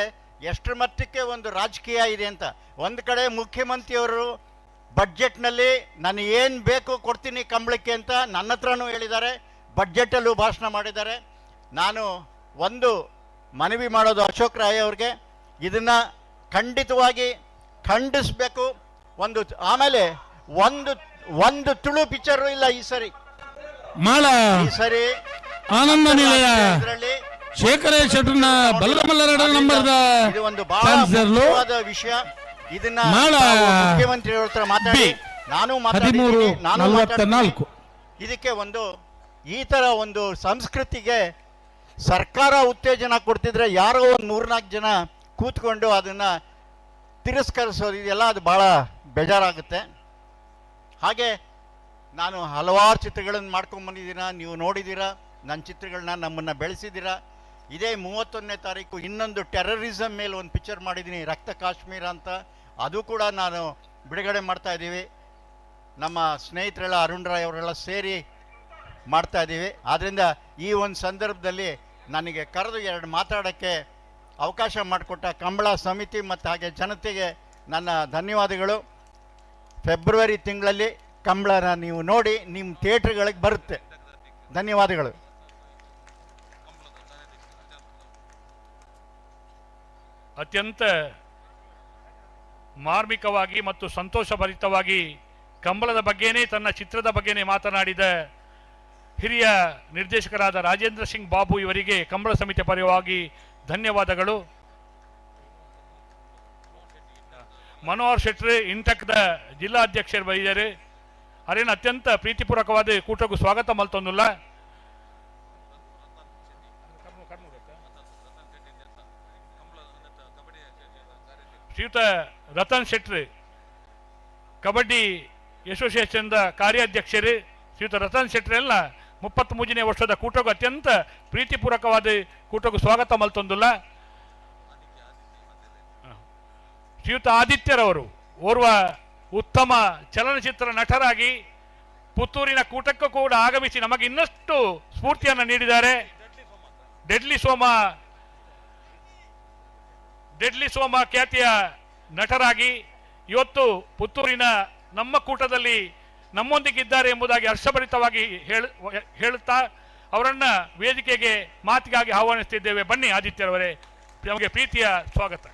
ಎಷ್ಟರ ಮಟ್ಟಕ್ಕೆ ಒಂದು ರಾಜಕೀಯ ಇದೆ ಅಂತ. ಒಂದು ಕಡೆ ಮುಖ್ಯಮಂತ್ರಿಯವರು ಬಡ್ಜೆಟ್ನಲ್ಲಿ ನಾನು ಏನು ಬೇಕು ಕೊಡ್ತೀನಿ ಕಂಬಳಕ್ಕೆ ಅಂತ ನನ್ನ ಹತ್ರನೂ ಹೇಳಿದ್ದಾರೆ, ಬಡ್ಜೆಟಲ್ಲೂ ಭಾಷಣ ಮಾಡಿದ್ದಾರೆ. ನಾನು ಒಂದು ಮನವಿ ಮಾಡೋದು ಅಶೋಕ್ ರಾಯ್ ಅವ್ರಿಗೆ, ಇದನ್ನು ಖಂಡಿತವಾಗಿ ಖಂಡಿಸಬೇಕು. ಒಂದು ಆಮೇಲೆ ಒಂದು ಒಂದು ತುಳು ಪಿಕ್ಚರು ಇಲ್ಲ ಈ ಸರಿ. ಈ ಸರಿ ಆನಂದ ನಿಲಯ ಶೇಖರೇಶ್ ಶೆಟ್ಟರ್ನ ಬಲ್ಲಮಲ್ಲರ ನಂಬರ್ದ ಇದು ಒಂದು ಬಹಳ ಮುಖ್ಯವಾದ ವಿಷಯ. ಇದನ್ನ ಮುಖ್ಯಮಂತ್ರಿ ಹತ್ರ ಮಾತಾಡಿ, ನಾನು ಮಾತಾಡಿದ್ದೀನಿ, ನಾನು ಮಾತಾಡ್ತೀನಿ. ಇದಕ್ಕೆ ಒಂದು ಈ ತರ ಒಂದು ಸಂಸ್ಕೃತಿಗೆ ಸರ್ಕಾರ ಉತ್ತೇಜನ ಕೊಡ್ತಿದ್ರೆ ಯಾರೋ ಒಂದು 3-4 ಜನ ಕೂತ್ಕೊಂಡು ಅದನ್ನು ತಿರಸ್ಕರಿಸೋದು ಇದೆಯಲ್ಲ, ಅದು ಭಾಳ ಬೇಜಾರಾಗುತ್ತೆ. ಹಾಗೆ ನಾನು ಹಲವಾರು ಚಿತ್ರಗಳನ್ನು ಮಾಡ್ಕೊಂಡ್ಬಂದಿದ್ದೀರ, ನೀವು ನೋಡಿದ್ದೀರಾ ನನ್ನ ಚಿತ್ರಗಳನ್ನ, ನಮ್ಮನ್ನು ಬೆಳೆಸಿದ್ದೀರಾ. ಇದೇ 31ನೇ ತಾರೀಕು ಇನ್ನೊಂದು ಟೆರರಿಸಮ್ ಮೇಲೆ ಒಂದು ಪಿಕ್ಚರ್ ಮಾಡಿದ್ದೀನಿ, ರಕ್ತ ಕಾಶ್ಮೀರ ಅಂತ, ಅದು ಕೂಡ ನಾನು ಬಿಡುಗಡೆ ಮಾಡ್ತಾಯಿದ್ದೀವಿ. ನಮ್ಮ ಸ್ನೇಹಿತರೆಲ್ಲ ಅರುಣ್ ರಾಯ್ ಅವರೆಲ್ಲ ಸೇರಿ ಮಾಡ್ತಾಯಿದ್ದೀವಿ. ಆದ್ದರಿಂದ ಈ ಒಂದು ಸಂದರ್ಭದಲ್ಲಿ ನನಗೆ ಕರೆದು ಎರಡು ಮಾತಾಡೋಕ್ಕೆ ಅವಕಾಶ ಮಾಡಿಕೊಟ್ಟ ಕಂಬಳ ಸಮಿತಿ ಮತ್ತು ಹಾಗೆ ಜನತೆಗೆ ನನ್ನ ಧನ್ಯವಾದಗಳು. ಫೆಬ್ರವರಿ ತಿಂಗಳಲ್ಲಿ ಕಂಬಳನ ನೀವು ನೋಡಿ ನಿಮ್ಮ ಥಿಯೇಟ್ರ್ಗಳಿಗೆ ಬರುತ್ತೆ. ಧನ್ಯವಾದಗಳು. ಅತ್ಯಂತ ಮಾರ್ಮಿಕವಾಗಿ ಮತ್ತು ಸಂತೋಷಭರಿತವಾಗಿ ಕಂಬಳದ ಬಗ್ಗೆನೇ, ತನ್ನ ಚಿತ್ರದ ಬಗ್ಗೆನೇ ಮಾತನಾಡಿದ ಹಿರಿಯ ನಿರ್ದೇಶಕರಾದ ರಾಜೇಂದ್ರ ಸಿಂಗ್ ಬಾಬು ಇವರಿಗೆ ಕಂಬಳ ಸಮಿತಿ ಪರವಾಗಿ ಧನ್ಯವಾದಗಳು. ಮನೋಹರ್ ಶೆಟ್ಟಿ ಇಂಟಕ್ದ ಜಿಲ್ಲಾಧ್ಯಕ್ಷರು ಬೈದರು. ಅರೇನು ಅತ್ಯಂತ ಪ್ರೀತಿಪೂರ್ವಕವಾದ ಕೂಟಕ್ಕೂ ಸ್ವಾಗತ ಮಲ್ತೊಂದುಲ್ಲ. ಶ್ರೀಯುತ ರತನ್ ಶೆಟ್ಟಿ ಕಬಡ್ಡಿ ಅಸೋಸಿಯೇಷನ್ದ ಕಾರ್ಯಾಧ್ಯಕ್ಷರು ಶ್ರೀಯುತ ರತನ್ ಶೆಟ್ಟಿ ಎಲ್ಲ 33ನೇ ವರ್ಷದ ಕೂಟಕ್ಕೂ ಅತ್ಯಂತ ಪ್ರೀತಿಪೂರ್ವಕವಾದ ಕೂಟಕ್ಕೂ ಸ್ವಾಗತ ಮಲ್ತೊಂದುಲ್ಲ. ಶ್ರೀಯುತ ಆದಿತ್ಯರವರು ಓರ್ವ ಉತ್ತಮ ಚಲನಚಿತ್ರ ನಟರಾಗಿ ಪುತ್ತೂರಿನ ಕೂಟಕ್ಕೂ ಕೂಡ ಆಗಮಿಸಿ ನಮಗೆ ಇನ್ನಷ್ಟು ಸ್ಫೂರ್ತಿಯನ್ನು ನೀಡಿದ್ದಾರೆ. ಡೆಡ್ಲಿ ಸೋಮ ಖ್ಯಾತಿಯ ನಟರಾಗಿ ಇವತ್ತು ಪುತ್ತೂರಿನ ನಮ್ಮ ಕೂಟದಲ್ಲಿ ನಮ್ಮೊಂದಿಗಿದ್ದಾರೆ ಎಂಬುದಾಗಿ ಹರ್ಷಭರಿತವಾಗಿ ಹೇಳುತ್ತಾ ಅವರನ್ನ ವೇದಿಕೆಗೆ ಮಾತಿಗಾಗಿ ಆಹ್ವಾನಿಸುತ್ತಿದ್ದೇವೆ. ಬನ್ನಿ ಆದಿತ್ಯರವರೇ, ನಮಗೆ ಪ್ರೀತಿಯ ಸ್ವಾಗತ.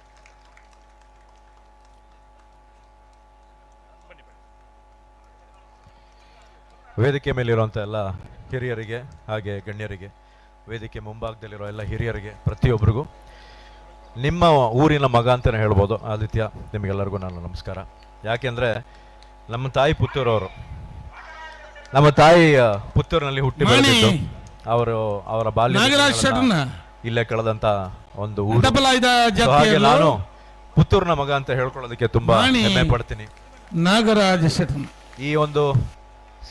ವೇದಿಕೆ ಮೇಲಿರುವಂಥ ಎಲ್ಲ ಹಿರಿಯರಿಗೆ ಹಾಗೆ ಗಣ್ಯರಿಗೆ, ವೇದಿಕೆ ಮುಂಭಾಗದಲ್ಲಿರೋ ಎಲ್ಲ ಹಿರಿಯರಿಗೆ, ಪ್ರತಿಯೊಬ್ಬರಿಗೂ ನಿಮ್ಮ ಊರಿನ ಮಗ ಅಂತಲೇ ಹೇಳ್ಬೋದು ಆದಿತ್ಯ, ನಿಮಗೆಲ್ಲರಿಗೂ ನಾನು ನಮಸ್ಕಾರ. ಯಾಕೆಂದರೆ ನಮ್ಮ ತಾಯಿ ಪುತ್ತೂರವರು, ನಮ್ಮ ತಾಯಿ ಪುತ್ತೂರಿನಲ್ಲಿ ಹುಟ್ಟಿ ಬೆಳೆದಿದ್ದು, ಅವರು ಅವರ ಬಾಲ್ಯ ಇಲ್ಲೇ ಕಳೆದಂತ ಒಂದು ಊರು. ಹಾಗೆ ನಾನು ಪುತ್ತೂರಿನ ಮಗ ಅಂತ ಹೇಳ್ಕೊಳ್ಳೋದಕ್ಕೆ ತುಂಬಾ ಹೆಮ್ಮೆ ಪಡ್ತೀನಿ. ನಾಗರಾಜ ಶೆಟ್ಟರ್ ಈ ಒಂದು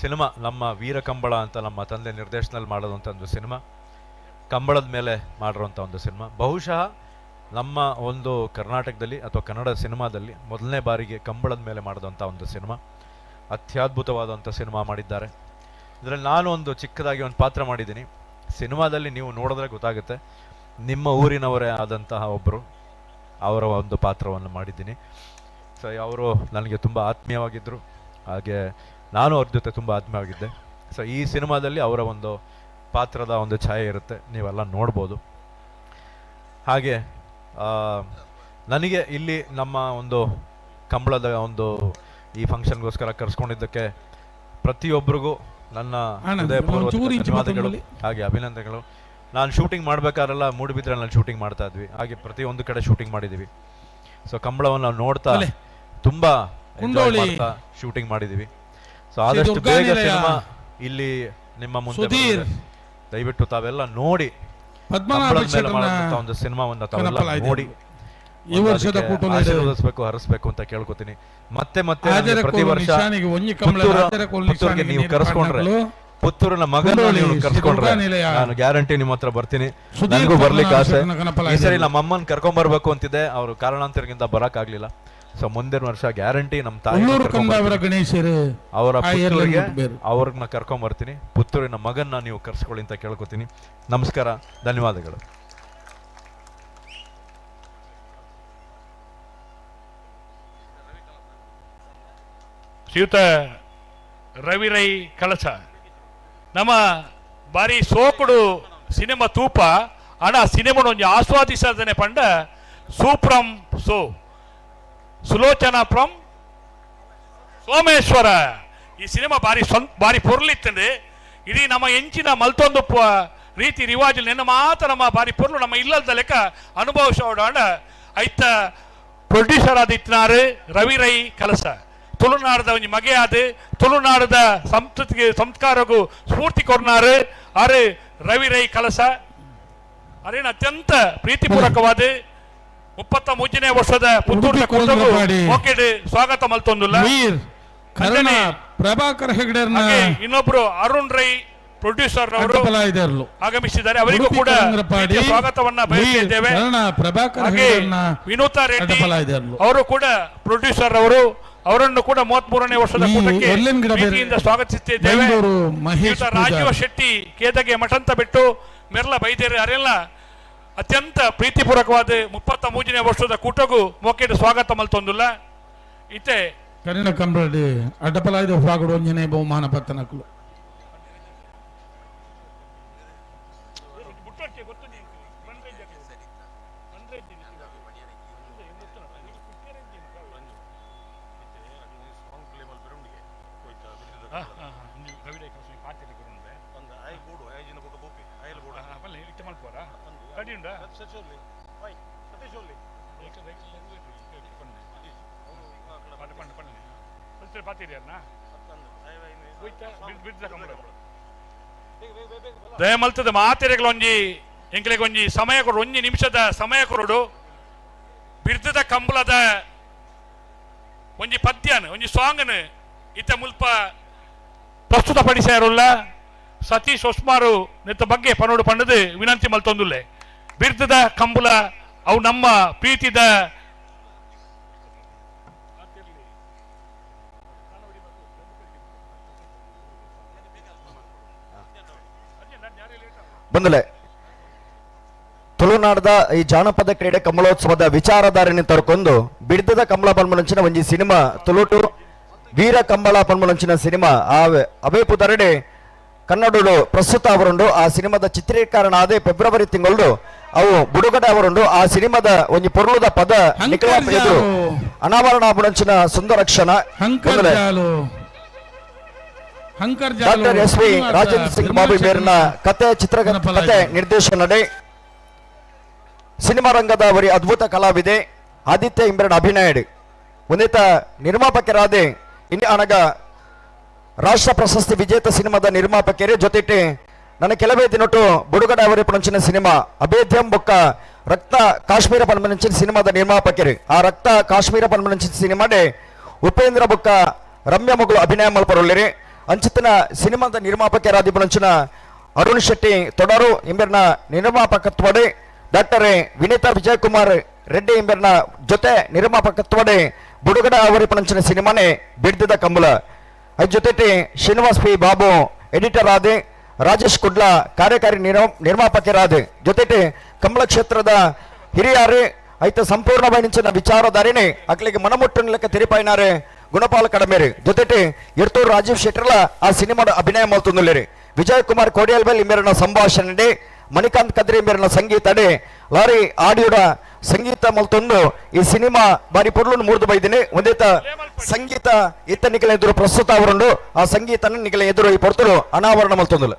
ಸಿನಿಮಾ ನಮ್ಮ ವೀರ ಕಂಬಳ ಅಂತ ನಮ್ಮ ತಂದೆ ನಿರ್ದೇಶನದಲ್ಲಿ ಮಾಡೋದಂಥ ಒಂದು ಸಿನಿಮಾ, ಕಂಬಳದ ಮೇಲೆ ಮಾಡಿರುವಂಥ ಒಂದು ಸಿನಿಮಾ. ಬಹುಶಃ ನಮ್ಮ ಒಂದು ಕರ್ನಾಟಕದಲ್ಲಿ ಅಥವಾ ಕನ್ನಡ ಸಿನಿಮಾದಲ್ಲಿ ಮೊದಲನೇ ಬಾರಿಗೆ ಕಂಬಳದ ಮೇಲೆ ಮಾಡಿದಂಥ ಒಂದು ಸಿನಿಮಾ, ಅತ್ಯದ್ಭುತವಾದಂಥ ಸಿನಿಮಾ ಮಾಡಿದ್ದಾರೆ. ಇದರಲ್ಲಿ ನಾನು ಒಂದು ಚಿಕ್ಕದಾಗಿ ಒಂದು ಪಾತ್ರ ಮಾಡಿದ್ದೀನಿ. ಸಿನಿಮಾದಲ್ಲಿ ನೀವು ನೋಡಿದ್ರೆ ಗೊತ್ತಾಗುತ್ತೆ, ನಿಮ್ಮ ಊರಿನವರೇ ಆದಂತಹ ಒಬ್ಬರು, ಅವರ ಒಂದು ಪಾತ್ರವನ್ನು ಮಾಡಿದ್ದೀನಿ. ಸೊ ಅವರು ನನಗೆ ತುಂಬ ಆತ್ಮೀಯವಾಗಿದ್ದರು, ಹಾಗೆ ನಾನು ಅವ್ರ ಜೊತೆ ತುಂಬ ಆತ್ಮೀಯವಾಗಿದ್ದೆ. ಸೊ ಈ ಸಿನಿಮಾದಲ್ಲಿ ಅವರ ಒಂದು ಪಾತ್ರದ ಒಂದು ಛಾಯೆ ಇರುತ್ತೆ, ನೀವೆಲ್ಲ ನೋಡ್ಬೋದು. ಹಾಗೆ ನನಗೆ ಇಲ್ಲಿ ನಮ್ಮ ಒಂದು ಕಂಬಳದ ಒಂದು ಈ ಫಂಕ್ಷನ್ಗೋಸ್ಕರ ಕರೆಸ್ಕೊಂಡಿದ್ದಕ್ಕೆ ಪ್ರತಿಯೊಬ್ಬರಿಗೂ ನನ್ನ ಹೃದಯಪೂರ್ವಕ ಧನ್ಯವಾದಗಳು, ಹಾಗೆ ಅಭಿನಂದನೆಗಳು. ನಾನು ಶೂಟಿಂಗ್ ಮಾಡಬೇಕಾದ್ರೆಲ್ಲ ಮೂಡುಬಿದ್ರೆ ನಾನು ಶೂಟಿಂಗ್ ಮಾಡ್ತಾ ಇದ್ವಿ, ಹಾಗೆ ಪ್ರತಿಯೊಂದು ಕಡೆ ಶೂಟಿಂಗ್ ಮಾಡಿದ್ದೀವಿ. ಸೊ ಕಂಬಳವನ್ನು ನಾವು ನೋಡ್ತಾ ತುಂಬ ಎಂಜಾಯ್ ಮಾಡ್ತಾ ಶೂಟಿಂಗ್ ಮಾಡಿದ್ದೀವಿ. ಸೊ ಆದಷ್ಟು ಬೇಗ ಸಿನಿಮಾ ಇಲ್ಲಿ ನಿಮ್ಮ ಮುಂದೆ, ದಯವಿಟ್ಟು ತಾವೆಲ್ಲ ನೋಡಿ, ಒಂದು ಸಿನಿಮಾವನ್ನ ತಾವೆಲ್ಲ ನೋಡಿ ಆಶೀರ್ವದಿಸಬೇಕು, ಹರಿಸಬೇಕು ಅಂತ ಕೇಳ್ಕೊತೀನಿ. ಮತ್ತೆ ಮತ್ತೆ ಪ್ರತಿ ವರ್ಷ ಪುತ್ತೂರಿಗೆ ನೀವು ಕರೆಸ್ಕೊಂಡ್ರೆ, ಪುತ್ತೂರಿನ ಮಗನ ನೀವು ಕರ್ಸ್ಕೊಂಡ್ರೆ ನಾನು ಗ್ಯಾರಂಟಿ ನಿಮ್ಮ ಹತ್ರ ಬರ್ತೀನಿ. ನನಗೂ ಬರ್ಲಿಕ್ಕೆ ಆಸೆ. ಈ ಸರಿ ನಮ್ಮ ಅಮ್ಮನ್ ಕರ್ಕೊಂಡ್ ಬರ್ಬೇಕು ಅಂತಿದ್ದೆ, ಅವರು ಕಾರಣಾಂತರದಿಂದ ಬರಕ್ ಆಗ್ಲಿಲ್ಲ. ಸೊ ಮುಂದಿನ ವರ್ಷ ಗ್ಯಾರಂಟಿ ನಮ್ಮ ತಾಯಿ ಅವರ ಪುತ್ತೂರಿಗೆ ಅವ್ರನ್ನ ಕರ್ಕೊಂಡ್ ಬರ್ತೀನಿ. ಪುತ್ತೂರಿನ ಮಗನ್ನ ನೀವು ಕರ್ಸ್ಕೊಳ್ಳಿ ಅಂತ ಕೇಳ್ಕೊತೀನಿ. ನಮಸ್ಕಾರ, ಧನ್ಯವಾದಗಳು. ಶ್ರೀಯುತ ರವಿ ರೈ ಕಳಸ ನಮ್ಮ ಬಾರಿ ಸೋಕುಡು ಸಿನಿಮಾ ತೂಪ ಅಣ ಸಿನಿಮಾ ಒಂಜಿ ಆಸ್ವಾದಿಸದನೆ ಪಂಡ ಸೂಪ್ರಂ ಸೋ ಸುಲೋಚನಾ ಫ್ರಮ್ ಸೋಮೇಶ್ವರ. ಈ ಸಿನಿಮಾ ಬಾರಿ ಬಾರಿ ಪೊರ್ಲಿತ್ತಂದೆ. ಇಡೀ ನಮ್ಮ ಎಂಚಿನ ಮಲ್ತೊಂದು ರೀತಿ ರಿವಾಜು ನಿನ್ನ ಮಾತ್ರ ನಮ್ಮ ಬಾರಿ ಪೊರ್ಲು ನಮ್ಮ ಇಲ್ಲದ ಲೆಕ್ಕ ಅನುಭವಿಸೋಡ. ಐತ ಪ್ರೊಡ್ಯೂಸರ್ ಆದ ಇತ್ನಾರು ರವಿ ರೈ ಕಲಸ, ತುಳುನಾಡದ ಒಂಜಿ ಮಗೆಯಾದ ತುಳುನಾಡದ ಸಂಸ್ಕೃತಿಗೆ ಸಂಸ್ಕಾರಗೂ ಸ್ಫೂರ್ತಿ ಕೊರ್ನಾರು ಆರು ರವಿ ರೈ ಕಲಸ. ಅರೇನು ಅತ್ಯಂತ ಪ್ರೀತಿಪೂರ್ವಕವಾದ 33ನೇ ವರ್ಷದ ಪುತ್ತೂರು ಸ್ವಾಗತ ಮಲ್ತೊಂದುಲ್ಲ. ಪ್ರಭಾಕರ್ ಹೆಗಡೆ ಇನ್ನೊಬ್ರು ಅರುಣ್ ರೈ ಪ್ರೊಡ್ಯೂಸರ್ ಅವರು ಆಗಮಿಸಿದ್ದಾರೆ, ಅವರಿಗೂ ಕೂಡ ಸ್ವಾಗತವನ್ನ ಬಯಸಿದ್ದೇವೆ. ವಿನೂತಾ ರೆಡ್ಡಿ ಅವರು ಕೂಡ ಪ್ರೊಡ್ಯೂಸರ್ ಅವರು, ಅವರನ್ನು ಕೂಡ 33ನೇ ವರ್ಷದ ಕೂಟಕ್ಕೆ ಪ್ರೀತಿಯಿಂದ ಸ್ವಾಗತಿಸುತ್ತಿದ್ದೇವೆ. ರಾಜೀವ ಶೆಟ್ಟಿ ಕೇದಗೆ ಮಠಂತ ಬಿಟ್ಟು ಮೆರ್ಲ ಬೈದೇರಿ ಅರೆಲ್ಲ ಅತ್ಯಂತ ಪ್ರೀತಿಪೂರ್ವಕವಾದ 33ನೇ ವರ್ಷದ ಕೂಟಗೂ ಮೊಕ್ಕೆಡು ಸ್ವಾಗತ ಮಲ್ತೊಂದುಲ್ಲ. ಇತ್ತೆ ಕನ್ನಡ ಕಂಬಳಡಿ ಅಡ್ಡಪಲಾಯ್ದ ಫಾಗಡು ಒಂಜನೇ ಬಹುಮಾನ ಪತ್ತನಕುಲು ದಯಮಲ್ತದ ಮಾತೆರೆಗಳೊಂಜಿ ಎಂಕ್ಲೆಗೊಂಜಿ ಸಮಯ ಕೊಡು, ಒಂಜಿ ನಿಮಿಷದ ಸಮಯ ಕೊರಡು. ಬಿರ್ದದ ಕಂಬಳದ ಒಂಜಿ ಪದ್ಯನ ಒಂಜಿ ಸಾಂಗ್ನ ಇತ್ತ ಮುಲ್ಪ ಪ್ರಸ್ತುತಪಡಿಸಾರುಲ್ಲ ಸತೀಶ್ ಒಸ್ಮಾರು ನೆತ್ತ ಬಗ್ಗೆ ಪನೋಡು ಪಂಡದು ವಿನಂತಿ ಮಲ್ತೊಂದುಲ್ಲೆ. ಬಿರ್ದದ ಕಂಬಳ ಅವು ನಮ್ಮ ಪ್ರೀತಿದ ಬಂದಲೆ ತುಳುನಾಡದ ಈ ಜಾನಪದ ಕ್ರೀಡೆ ಕಂಬಳೋತ್ಸವದ ವಿಚಾರಧಾರಣೆ ತರ್ಕೊಂಡು ಬಿಡ್ದದ ಕಂಬಳ ಪನ್ಮಲಂಚಿನ ಒಂಜಿ ಸಿನಿಮಾ ತುಳುಟು ವೀರ ಕಂಬಳ ಪನ್ಮಲಂಚಿನ ಸಿನಿಮಾ ಅವೇ ಪುದರಡೆ ಕನ್ನಡಡು ಪ್ರಸ್ತುತ ಅವರುಂಡು. ಆ ಸಿನಿಮಾದ ಚಿತ್ರೀಕರಣ ಅದೇ ಫೆಬ್ರವರಿ ತಿಂಗಳು ಅವು ಬುಡುಗಡೆ ಅವರುಂಡು. ಆ ಸಿನಿಮಾದ ಒಂಜಿ ಪೊರ್ಲುದ ಪದ ಎದುರು ಅನಾವರಣ ಆಪುನಂಚಿನ ಸುಂದರ ಕ್ಷಣ. Doctor S V Rajendra Singh Babu ಮೇರಿನ ಕತೆ ಚಿತ್ರಕಥೆ ನಿರ್ದೇಶನಡೆ ಸಿನಿಮಾ ರಂಗದ ಅವರಿ ಅದ್ಭುತ ಕಲಾವಿದೆ ಆದಿತ್ಯ ಇಂಬರಣ ಅಭಿನಯಡ್ ಒಂದೇತ ನಿರ್ಮಾಪಕರಾದೆ ಇನ್ನು ಅನಗ ರಾಷ್ಟ್ರ ಪ್ರಶಸ್ತಿ ವಿಜೇತ ಸಿನಿಮಾದ ನಿರ್ಮಾಪಕರೇ ಜೊತೆಗೆ ನನ್ನ ಕೆಲವೇ ದಿನಟು ಬುಡುಗಡೆ ಅವರಿ ಪಣಂಚಿನ ಸಿನಿಮಾ ಅಭೇದ್ಯಂ ಬೊಕ್ಕ ರಕ್ತ ಕಾಶ್ಮೀರ ಪನ್ಮನಂಚಿನ ಸಿನಿಮಾದ ನಿರ್ಮಾಪಕರು. ಆ ರಕ್ತ ಕಾಶ್ಮೀರ ಪನ್ಮನಂಚಿನ ಸಿನಿಮಾಡೆ ಉಪೇಂದ್ರ ಬೊಕ್ಕ ರಮ್ಯ ಮಗಳು ಅಭಿನಯ ಮಲ್ಪರುಳ್ಳಿರಿ. ಅಂಚಿತನ ಸಿನಿಮಾದ ನಿರ್ಮಾಪಕರಾದಿ ಪಣಂಚಿನ ಅರುಣ್ ಶೆಟ್ಟಿ ತೊಡರು ಇಂಬೆರ್ನ ನಿರ್ಮಾಪಕತ್ವಡೆ ಡಾಕ್ಟರ್ ವಿನೀತಾ ವಿಜಯಕುಮಾರ್ ರೆಡ್ಡಿ ಇಂಬೆರ್ನ ಜೊತೆ ನಿರ್ಮಾಪಕತ್ವಡೆ ಬುಡುಗಡೆ ಅವರಿ ಪಣಂಚಿನ ಸಿನಿಮಾನೇ ಬಿಡ್ದಿದ ಕಂಬಳ. ಅದ್ರ ಜೊತೆ ಶ್ರೀನಿವಾಸ್ ಪಿ ಬಾಬು ಎಡಿಟರ್ ಆದೆ, ರಾಜೇಶ್ ಕುಡ್ಲಾ ಕಾರ್ಯಕಾರಿ ನಿರ್ಮಾಪಕರಾದೆ, ಜೊತೆಗೆ ಕಂಬಳ ಕ್ಷೇತ್ರದ ಹಿರಿಯಾರೆ ಐತ ಸಂಪೂರ್ಣವಾದ ವಿಚಾರಧಾರಣೆ ಅಕ್ಲಿಗೆ ಮನಮುಟ್ಟುನ್ಲೆಕ್ಕ ತೆರಿಪಾಯಿನಾರೆ ಗುಣಪಾಲ ಕಡಮೇರಿ. ಜೊತೆಗೆ ಇರ್ತೂರು ರಾಜೀವ್ ಶೆಟ್ಟರ್ಲ ಆ ಸಿನಿಮಾದ ಅಭಿನಯ ಮಲ್ತೊಂದುಲ್ಲೆರ್. ವಿಜಯ್ ಕುಮಾರ್ ಕೋಡಿಯಲ್ಬೆಲ್ ಇಂಬೆರ್ನ ಸಂಭಾಷಣೆ, ಮಣಿಕಾಂತ್ ಕದ್ರಿ ಇಂಬೆರ್ನ ಸಂಗೀತಡೆ, ಲಾರಿ ಆಡಿಯೋಡ ಸಂಗೀತ ಮಲ್ತೊಂದು ಈ ಸಿನಿಮಾ ಬಾರಿ ಪೊರ್ಲುನು ಮೂರ್ದು ಬೈದಿನಿ. ಒಂದೇತ ಸಂಗೀತ ಇತ್ತ ನಿಕಲ ಎದುರು ಪ್ರಸ್ತುತ ಅವರುಂಡು. ಆ ಸಂಗೀತನ ನಿಕಲ ಎದುರು ಈ ಪೊರ್ತುಲು ಅನಾವರಣ ಮಲ್ತೊಂದುಲ್ಲ.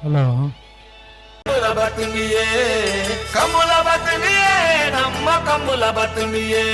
ಹಲೋ ಬತುಂಡಿಯೇ ಕಮಲ ಬತುಂಡಿಯೇ ನಮ್ಮ ಕಮಲ ಬತುಂಡಿಯೇ.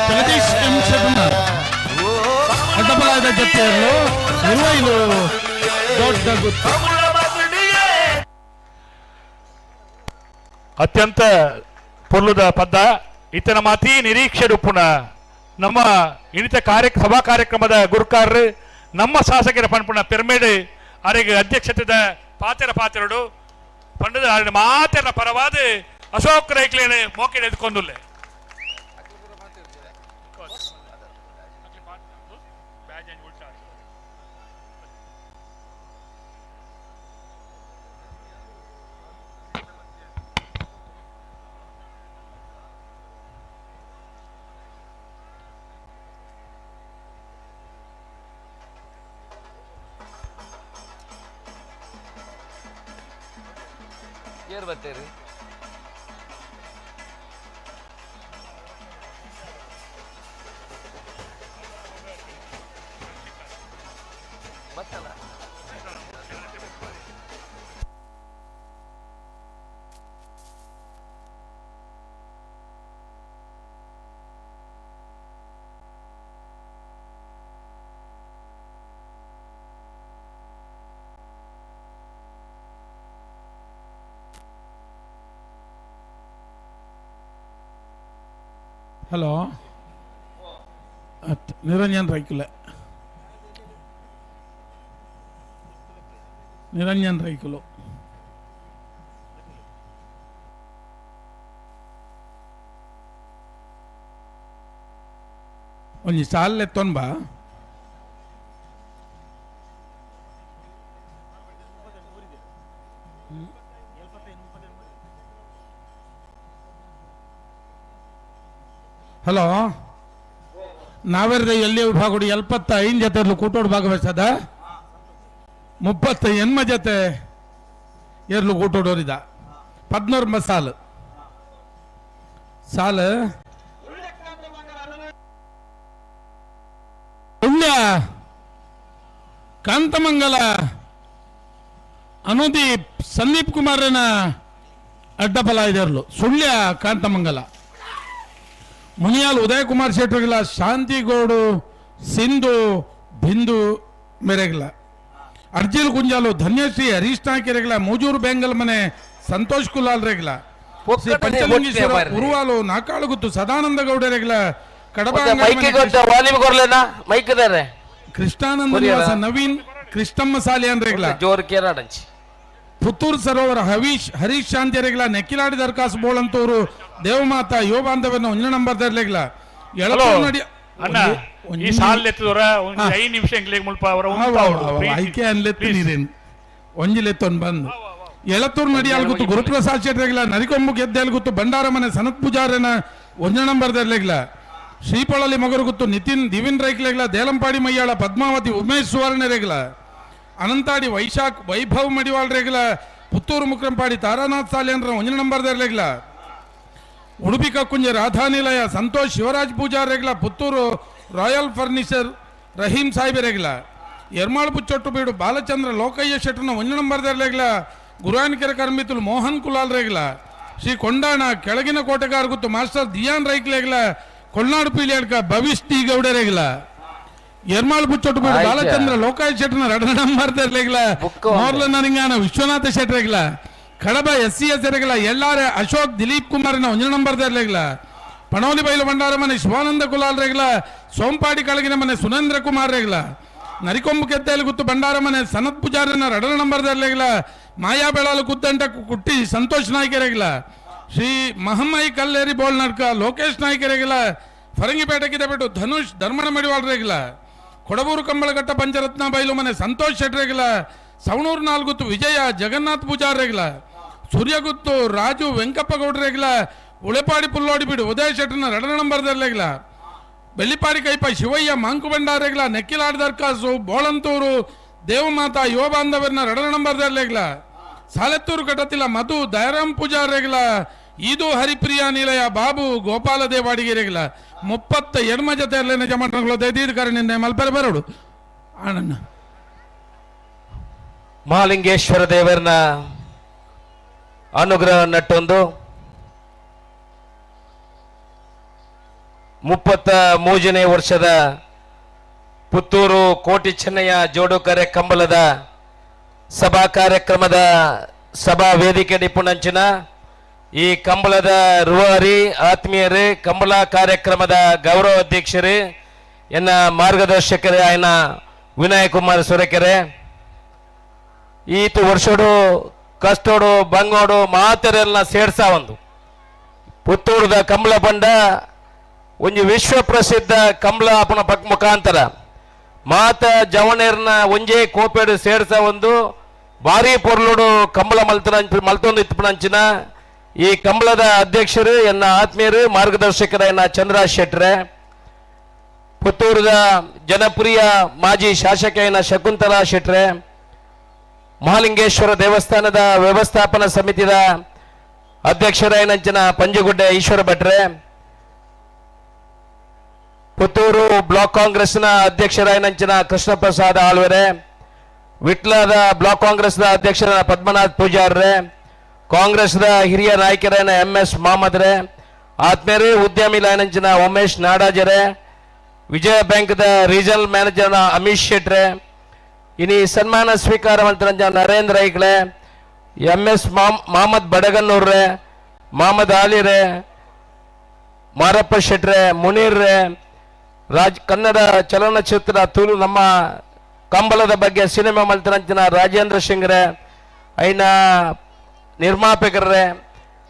ಜಗದೀಶ್ ಎಂ ಶೆಟ್ಟನ ಅಡ್ಡಬಲಾದ ಜೊತೆಯಲ್ಲೂ ಇರುವೈಲು ದೊಡ್ಡ ಗುತ್ತು. ಅತ್ಯಂತ ಪೊರ್ಲುದ ಪದ್ದ ಇತನ ಮಾತಿ ನಿರೀಕ್ಷೆ ಉಪ್ಪುನ ನಮ್ಮ ಇಣಿತ ಕಾರ್ಯ ಸಭಾ ಕಾರ್ಯಕ್ರಮದ ಗುರುಕಾರರು ನಮ್ಮ ಶಾಸಕರ ಪನ್ಪುಣ ಪೆರ್ಮೇಡು ಅರೆಗೆ ಅಧ್ಯಕ್ಷತೆದ ಪಾತೆರ ಪಾತೆರಡು ಪಂಡದ ಅರೆ ಮಾತೆರ ಪರವಾದ ಅಶೋಕ್ ರೈಕ್ಲೇನೆ ಮೋಕೆಡೆ ಎದ್ಕೊಂದುಲ್ಲೆ. ಬರ್ತೀರಿ ಹಲೋ ನಿರಂಜನ್ ರೈಕುಲೆ, ನಿರಂಜನ್ ರೈಕುಲು. ಒಂಜಿ ಸಾಲ್ ಎತ್ತೊನ್ ಬಾ. ಹಲೋ, ನಾವೆರ್ದ ಎಲ್ಲಿ ವಿಭಾಗಡು 75 ಜೊತೆ ಕೂಟೋಡು ಭಾಗವಹಿಸದ 38 ಜೊತೆ ಎರ್ಲು ಕೂಟೋಡೋರಿದ 14 ಸಾಲು ಸಾಲು ಉಳ್ಳ ಕಾಂತಮಂಗಲ ಅನುದೀಪ್ ಸಂದೀಪ್ ಕುಮಾರನ ಅಡ್ಡಬಲ ಇದೆರ್ಲು ಸುಳ್ಯ ಕಾಂತಮಂಗಲ ಮುನಿಯಾಲ್ ಉದಯ್ ಕುಮಾರ್ ಶೆಟ್ಟರ್ಗಿಲ್ಲ ಶಾಂತಿಗೌಡು ಸಿಂಧು ಬಿಂದು ಮೇರೆಗಿಲ್ಲ ಅರ್ಜಿಲ್ ಕುಂಜಾಲು ಧನ್ಯಶ್ರೀ ಹರೀಶ್ ನಾಯ್ಕರೆಗಿಲ್ಲ ಮೂಜೂರು ಬೆಂಗಲ್ ಮನೆ ಸಂತೋಷ್ ಕುಲಾಲ್ ರೇಗಿಲ್ಲ ಶ್ರೀ ಪಂಚಲಿಂಗೇಶ್ವರ ಉರುವಾಲು ನಾಕಾಳುಗುತ್ತು ಸದಾನಂದ ಗೌಡರೆಗಿಲ್ಲ ಕಡಬ ಕೃಷ್ಣಾನಂದ ನಿವಾಸ ನವೀನ್ ಕೃಷ್ಣಮ್ಮ ಸಾಲಿಯನ್ ರೇಗಿಲ್ಲ ಪುತ್ತೂರು ಸರೋವರ ಹವೀಶ್ ಹರೀಶ್ ಶಾಂತಿಯರೆಗಿಲ್ಲ ನೆಕ್ಕಿಲಾಡಿ ದರ್ಕಾಸ್ ಬೋಳಂತೂರು ದೇವಮಾತಾ ಯುವ ಬಾಂಧವನ ಒಂಜ ನಂಬರ್ ದರ್ಲೆಗಿಲ್ಲ ಐಕೆ ಅನ್ಲೆತ್ತು ನೀರೇನು ಒಂಜಿಲೆತ್ತೊಂದು ಬಂದು ಎಳತೂರು ನಡಿಯಾಲ್ ಗೊತ್ತು ಗುರುಪ್ರಸಾದ್ ಶೆಟ್ಟರೆಗಿಲ್ಲ ನರಿಕೊಂಬು ಗೆದ್ದೆಲ್ ಗೊತ್ತು ಭಂಡಾರ ಮನೆ ಸನತ್ ಪೂಜಾರನ ಒಂಜ ನಂಬರ್ ದರ್ಲೆಗಿಲ್ಲ ಶ್ರೀಪಳಲಿ ಮಗರು ಗೊತ್ತು ನಿತಿನ್ ದಿವಿನ್ ರೈಕ್ಲೆಗಿಲ್ಲ ದೇಲಂಪಾಡಿ ಮಯ್ಯಾಳ ಪದ್ಮಾವತಿ ಉಮೇಶ್ ಸುವರ್ಣರೆಗಿಲ್ಲ ಅನಂತಾಡಿ ವೈಶಾಖ್ ವೈಭವ್ ಮಡಿವಾಳ್ ರೇಗಿಲ ಪುತ್ತೂರು ಮುಕ್ರಂಪಾಡಿ ತಾರಾನಾಥ್ ಸಾಲಿಯನ್ರ ಒಂಜ ನಂಬರ್ ದರ್ಲೆಗಿಲ್ಲ ಉಡುಪಿ ಕಕ್ಕುಂಜೆ ರಾಧಾನಿಲಯ ಸಂತೋಷ್ ಶಿವರಾಜ್ ಪೂಜಾರ್ ರೇಗಿಲ ಪುತ್ತೂರು ರಾಯಲ್ ಫರ್ನಿಚರ್ ರಹೀಂ ಸಾಹಿಬ್ ರೇಗಿಲ ಎರ್ಮಾಳ್ ಬುಚ್ಚೊಟ್ಟು ಬೀಡು ಬಾಲಚಂದ್ರ ಲೋಕಯ್ಯ ಶೆಟ್ಟರ್ನ ಒಂಜ ನಂಬರ್ ದರ್ಲೆಗಿಲ ಗುರುವಾನಕೆರೆ ಕರ್ಮಿತುಲು ಮೋಹನ್ ಕುಲಾಲ್ ರೇಗಿಲ ಶ್ರೀ ಕೊಂಡಾಣ ಕೆಳಗಿನ ಕೋಟೆಗಾರ್ ಗುತ್ತು ಮಾಸ್ಟರ್ ದಿಯಾನ್ ರೈಕ್ಲೇಗಿಲ ಕೊಲ್ನಾಡು ಪೀಲಿಯಡ್ಕ ಭವಿಷ್ ಟಿ ಗೌಡ ರೇಗಿಲ ಎರ್ಮಾಳ್ ಬುಚ್ಚೊಟ್ಟು ಬೀಡು ಬಾಲಚಂದ್ರ ಲೋಕಾಯ್ ಶೆಟ್ಟರ್ನ ರಡ ನಂಬರ್ ದರ್ಲೆಗಿಲ ಮೋರ್ಲ ನರಿಂಗಾನ ವಿಶ್ವನಾಥ ಶೆಟ್ಟರೆಗಿಲ ಕಡಬ ಎಸ್ ಸಿ ಎಸ್ ಎರೆಗಿಲ್ಲ ಎಲ್ಲಾರೆ ಅಶೋಕ್ ದಿಲೀಪ್ ಕುಮಾರ್ನ ಒಂಜ ನಂಬರ್ ದರ್ಲೆಗಿಲ್ಲ ಪಣೋಲಿ ಬೈಲು ಭಂಡಾರ ಮನೆ ಶಿವಾನಂದ ಕುಲಾಲ್ ರೇಗಿಲ ಸೋಂಪಾಡಿ ಕಳಗಿನ ಮನೆ ಸುನೇಂದ್ರ ಕುಮಾರ್ ರೇಗಿಲ ನರಿಕೊಂಬು ಕೆತ್ತೇಲು ಗುತ್ತು ಭಂಡಾರ ಮನೆ ಸನತ್ ಪೂಜಾರಿನ ರಡನ ನಂಬರ್ ದರ್ಲೆಗಿಲ್ಲ ಮಾಯಾ ಬೆಳಾಲು ಕುತ್ತಂಟ ಕುಟ್ಟಿ ಸಂತೋಷ್ ನಾಯ್ಕರೆಗಿಲ್ಲ ಶ್ರೀ ಮಹಮ್ಮಯಿ ಕಲ್ಲೇರಿ ಬೋಳ್ನಡ್ಕ ಲೋಕೇಶ್ ನಾಯ್ಕರೆಗಿಲ್ಲ ಫರಂಗಿಪೇಟೆ ಕಿದಬಿಟ್ಟು ಧನುಷ್ ಧರ್ಮಣ ಮಡಿವಾಳ್ ರೇಗಿಲ್ಲ ಕೊಡಬೂರು ಕಂಬಳಘಟ್ಟ ಪಂಚರತ್ನ ಬೈಲು ಮನೆ ಸಂತೋಷ್ ಶೆಟ್ರೇಗಿಲ್ಲ ಸವಣೂರು ನಾಲ್ಗುತ್ತು ವಿಜಯ ಜಗನ್ನಾಥ್ ಪೂಜಾರ್ ರೇಗಿಲ್ಲ ಸೂರ್ಯಗುತ್ತು ರಾಜು ವೆಂಕಪ್ಪ ಗೌಡ್ರೇಗಿಲ್ಲ ಉಳೆಪಾಡಿ ಪುಲ್ಲೋಡಿ ಬಿಡು ಉದಯ ಶೆಟ್ಟರ್ನ ರಡನ ನಂಬರ್ ದರ್ಲೆಗಿಲ್ಲ ಬೆಳ್ಳಿಪಾಡಿ ಕೈಪ ಶಿವಯ್ಯ ಮಾಂಕು ಭಂಡಾರೇಗಿಲ್ಲ ನೆಕ್ಕಿಲಾಡ್ ದರ್ಕಾಸು ಬೋಳಂತೂರು ದೇವಮಾತಾ ಯುವ ಬಾಂಧವರನ್ನ ರಡನ ನಂಬರ್ ದರ್ಲೆಗಿಲ್ಲ ಸಾಲೆತ್ತೂರು ಕಟ್ಟತಿಲ್ಲ ಮಧು ದಯಾರಾಮ್ ಪೂಜಾರೇಗಿಲ್ಲ ಇದು ಹರಿಪ್ರಿಯ ನಿಲಯ ಬಾಬು ಗೋಪಾಲ ದೇವಾಡಿಗೆರೆಗಿಲ್ಲ 32 ಜೊತೆ ನಿಜ ಮಾಡ್ಕೊಂಡು ನಿನ್ನೆ ಮಲ್ಪರೆ ಬರೋಡು ಆನಣ್ಣ ಮಹಾಲಿಂಗೇಶ್ವರ ದೇವರನ್ನ ಅನುಗ್ರಹ ನಟ್ಟೊಂದು 33ನೇ ವರ್ಷದ ಪುತ್ತೂರು ಕೋಟಿ ಚೆನ್ನಯ್ಯ ಜೋಡುಕರೆ ಕಂಬಳದ ಸಭಾ ಕಾರ್ಯಕ್ರಮದ ಸಭಾ ವೇದಿಕೆ ನಿಪುಣಂಚಿನ ಈ ಕಂಬಳದ ರೂವಾರಿ ಆತ್ಮೀಯರೇ, ಕಂಬಳ ಕಾರ್ಯಕ್ರಮದ ಗೌರವ ಅಧ್ಯಕ್ಷರೇ, ಎನ್ನ ಮಾರ್ಗದರ್ಶಕರೇ ಆಯನ ವಿನಯ್ ಕುಮಾರ್ ಸುರಕೆರೆ, ಈತ ವರ್ಷೋಡು ಕಷ್ಟೋಡು ಬಂಗೋಡು ಮಾತೆರೆಲ್ಲ ಸೇರ್ಸ ಒಂದು ಪುತ್ತೂರದ ಕಂಬಳ ಬಂಡ ಒಂಜಿ ವಿಶ್ವ ಪ್ರಸಿದ್ಧ ಕಂಬಳ ಅಪನ ಪಕ್ ಮುಖಾಂತರ ಮಾತ ಜವನೇರ್ನ ಒಂಜೇ ಕೋಪೇಡು ಸೇರ್ಸ ಒಂದು ಭಾರಿ ಪೊರ್ಲುಡು ಕಂಬಳ ಮಲ್ತನ ಮಲ್ತೊಂದು ಇತ್ತುಪನಂಚಿನ ಈ ಕಂಬಳದ ಅಧ್ಯಕ್ಷರು ಎನ್ನ ಆತ್ಮೀಯರು ಮಾರ್ಗದರ್ಶಕರ ಚಂದ್ರ ಶೆಟ್ರೆ, ಪುತ್ತೂರದ ಜನಪ್ರಿಯ ಮಾಜಿ ಶಾಸಕ ಶಕುಂತಲಾ ಶೆಟ್ರೆ, ಮಹಾಲಿಂಗೇಶ್ವರ ದೇವಸ್ಥಾನದ ವ್ಯವಸ್ಥಾಪನಾ ಸಮಿತಿಯ ಅಧ್ಯಕ್ಷರಾಯನಂಚಿನ ಪಂಜುಗುಡ್ಡೆ ಈಶ್ವರ ಭಟ್ರೆ, ಪುತ್ತೂರು ಬ್ಲಾಕ್ ಕಾಂಗ್ರೆಸ್ನ ಅಧ್ಯಕ್ಷರಾಯನಂಚಿನ ಕೃಷ್ಣ ಪ್ರಸಾದ್ ಆಳ್ವೆರೆ, ವಿಟ್ಲದ ಬ್ಲಾಕ್ ಕಾಂಗ್ರೆಸ್ನ ಅಧ್ಯಕ್ಷರ ಪದ್ಮನಾಥ್ ಪೂಜಾರ್ರೆ, ಕಾಂಗ್ರೆಸ್ದ ಹಿರಿಯ ನಾಯಕರಾಯನ ಎಂ ಎಸ್ ಮಾಮದ್ರೆ, ಆತ್ಮೀಯರೇ ಉದ್ಯಮಿ ಲೈನಂಚಿನ ಉಮೇಶ್ ನಾಡಾಜರೆ, ವಿಜಯ ಬ್ಯಾಂಕ್ದ ರೀಜನಲ್ ಮ್ಯಾನೇಜರ್ನ ಅಮೀಶ್ ಶೆಟ್ರೆ, ಇನಿ ಸನ್ಮಾನ ಸ್ವೀಕಾರ ಮಂತ್ರ ನರೇಂದ್ರ ಐಕ್ಳೆ, ಎಂ ಎಸ್ ಮಹಮ್ಮದ್ ಬಡಗನ್ನೂರ್ರೆ, ಮಹಮ್ಮದ್ ಆಲಿರೆ, ಮಾರಪ್ಪ ಶೆಟ್ರೆ, ಮುನೀರ್ರೆ, ಕನ್ನಡ ಚಲನಚಿತ್ರ ತುಳು ನಮ್ಮ ಕಂಬಳದ ಬಗ್ಗೆ ಸಿನಿಮಾ ಮಲ್ತರಂಚಿನ ರಾಜೇಂದ್ರ ಸಿಂಗ್ರೆ, ಐನ ನಿರ್ಮಾಪಕರೇ,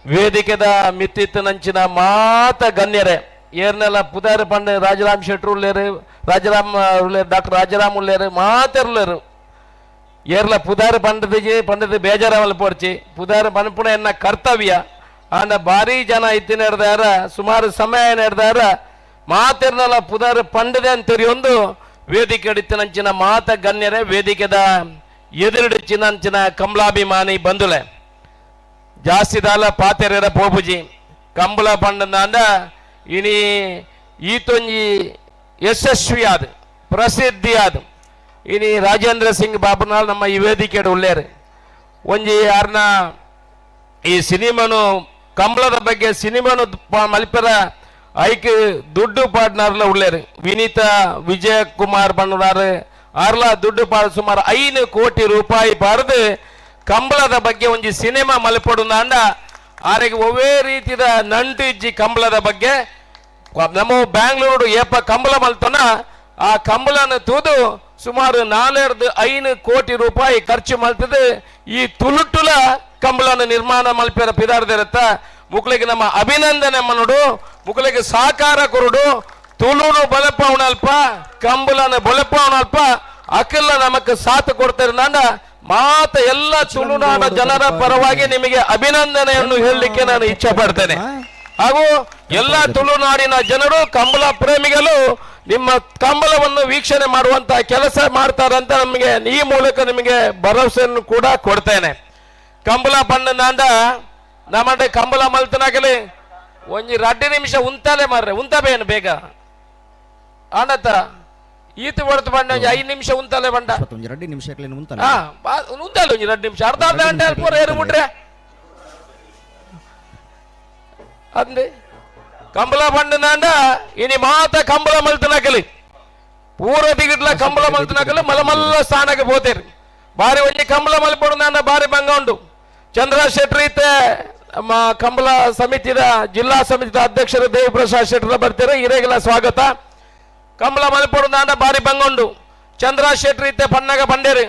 ವೇದಿಕೆದ ಮಿತ್ತಿತ್ತನಂಚಿನ ಮಾತ ಗಣ್ಯರೇ, ಏರ್ನೆಲ್ಲ ಪುದಾರಿ ಪಂಡೆ ರಾಜರಾಮ್ ಶೆಟ್ರು ಉಳ್ಳೇರು, ರಾಜರಾಮ್ ಉಳ್ಳೇರು, ಡಾಕ್ಟರ್ ರಾಜರಾಮ್ ಉಳ್ಳೇರು, ಮಾತೆರ್ಲೇರು ಏರ್ಲ ಪುದಾರಿ ಪಂಡದಿಗೆ ಪಂಡದ ಬೇಜಾರವಲ್ಲ ಪೋರ್ಚಿ ಪುದಾರಿ ಪನ್ಪುಣ ಎನ್ನ ಕರ್ತವ್ಯ. ಆಂಡ ಭಾರಿ ಜನ ಇತ್ತಿನ ಹಿಡ್ದಾರ, ಸುಮಾರು ಸಮಯ ಹಿಡ್ದಾರ, ಮಾತೆರ್ನೆಲ್ಲ ಪುದಾರಿ ಪಂಡದೆ ಅಂತೇಳಿ ವೇದಿಕೆ ಹಿಡಿತಿನಂಚಿನ ಮಾತ ಗಣ್ಯರೇ, ವೇದಿಕೆದ ಎದುರಿಡಿಚಿನಂಚಿನ ಕಮಲಾಭಿಮಾನಿ ಬಂಧುಲೆ, ಜಾಸ್ತಿ ದಾಲ ಪಾತೆರ ಪೋಪುಜಿ ಕಂಬಳ ಪಂಡಂದ ಇನಿ ಈತೊಂಜಿ ಯಶಸ್ವಿಯಾದ ಪ್ರಸಿದ್ಧಿಯಾದ ಇನಿ ರಾಜೇಂದ್ರ ಸಿಂಗ್ ಬಾಬುನಾಳ್ ನಮ್ಮ ಈ ವೇದಿಕೆ ಉಳ್ಳೇರು. ಒಂಜಿ ಯಾರನ್ನ ಈ ಸಿನಿಮಾನು ಕಂಬಳದ ಬಗ್ಗೆ ಸಿನಿಮಾನು ಮಲ್ಪೆರ ಐಕ್ ದುಡ್ಡು ಪಾಡ್ನಾರ್ಲ ಉಳ್ಳೇರು. ವಿನೀತಾ ವಿಜಯ ಕುಮಾರ್ ಬಣ್ಣದಾರು ಆರ್ಲ ದುಡ್ಡು ಪಾಡ್ ಸುಮಾರು 5 ಕೋಟಿ ರೂಪಾಯಿ ಪಾರದು ಕಂಬಳದ ಬಗ್ಗೆ ಒಂಜಿ ಸಿನಿಮಾ ಮಲ್ಪಡುಂದ ಆರಿಗೆ ಒವ್ವೇ ರೀತಿಯ ನಂಟು ಇಜ್ಜಿ ಕಂಬಳದ ಬಗ್ಗೆ. ನಮ್ಮ ಬ್ಯಾಂಗ್ಳೂರು ಏಪ ಕಂಬಳ ಮಲ್ತನ ಆ ಕಂಬಳನ ತೂದು ಸುಮಾರು 4-5 ಕೋಟಿ ರೂಪಾಯಿ ಖರ್ಚು ಮಲ್ತದೆ ಈ ತುಳುಟುಲ ಕಂಬಳನ ನಿರ್ಮಾಣ ಮಲ್ಪೆರ ಪಿದಾರ್ದಿರತ್ತ. ಮುಕ್ಳಿಗೆ ನಮ್ಮ ಅಭಿನಂದನೆ ಮನುಡು, ಮುಕ್ಳಿಗೆ ಸಹಕಾರ ಕೊರುಡು, ತುಳುನು ಬಲಪವನಲ್ಪ ಕಂಬಳನ ಬಲಪವನಲ್ಪ ಅಖಿಲ ನಮಕ್ ಸಾಥ್ ಕೊಡ್ತಾರೆ. ಮಾತ ಎಲ್ಲ ತುಳುನಾಡ ಜನರ ಪರವಾಗಿ ನಿಮಗೆ ಅಭಿನಂದನೆಯನ್ನು ಹೇಳಲಿಕ್ಕೆ ನಾನು ಇಚ್ಛೆ ಪಡ್ತೇನೆ. ಹಾಗೂ ಎಲ್ಲ ತುಳುನಾಡಿನ ಜನರು ಕಂಬಳ ಪ್ರೇಮಿಗಳು ನಿಮ್ಮ ಕಂಬಳವನ್ನು ವೀಕ್ಷಣೆ ಮಾಡುವಂತಹ ಕೆಲಸ ಮಾಡ್ತಾರಂತ ನಮಗೆ ಈ ಮೂಲಕ ನಿಮಗೆ ಭರವಸೆಯನ್ನು ಕೂಡ ಕೊಡ್ತೇನೆ. ಕಂಬಳ ಬಣ್ಣದ ನಮ್ಮಂಡೆ ಕಂಬಳ ಮಲ್ತನಾಗಲಿ ಒಂಜಿ 2 ನಿಮಿಷ ಉಂತಾಲೆ ಮಾರ್ರೆ, ಉಂತಬೇನು ಬೇಗ ಆನತ್ತ ಈತ ಹೊರತು ಬಂಡ 5 ನಿಮಿಷ ಉಂತಾಲೆ ಬಂಡ 2 ನಿಮಿಷ ಉಂತಾಲೆ ಒಂಜಿ 2 ನಿಮಿಷ ಅರ್ಧ ಅರ್ಧ ಗಂಟೆ ಪೂರ ಏರು ಬಿಟ್ರೆ ಅಂದೆ ಕಂಬಳ ಬಂಡನಾಂಡ ಇನಿ ಮಾತ ಕಂಬಳ ಮಲ್ತನಾಗಲಿ ಪೂರ ದಿಗಿಟ್ಲ ಕಂಬಳ ಮಲ್ತನಾಗಲಿ ಮಲಮಲ್ಲ ಸ್ಥಾನಕ್ಕೆ ಹೋತೇರಿ. ಬಾರಿ ಒಂಜಿ ಕಂಬಳ ಮಲ್ಪೊಡು ಬಾರಿ ಭಂಗ ಉಂಡು. ಚಂದ್ರ ಶೆಟ್ರಿ ಇತ್ತೆ ನಮ್ಮ ಕಂಬಳ ಸಮಿತಿದ ಜಿಲ್ಲಾ ಸಮಿತಿದ ಅಧ್ಯಕ್ಷರು ದೇವಿಪ್ರಸಾದ್ ಶೆಟ್ಟರ್ ಬರ್ತಾರೆ, ಹಿರೇಗೆಲ್ಲ ಸ್ವಾಗತ. ಕಂಬಳ ಮಲ್ಪೊಡು ಬಾರಿ ಭಂಗ ಉಂಡು. ಚಂದ್ರ ಶೆಟ್ರಿ ಇತ್ತೆ ಪನ್ನಾಗ ಬಂಡೇರಿ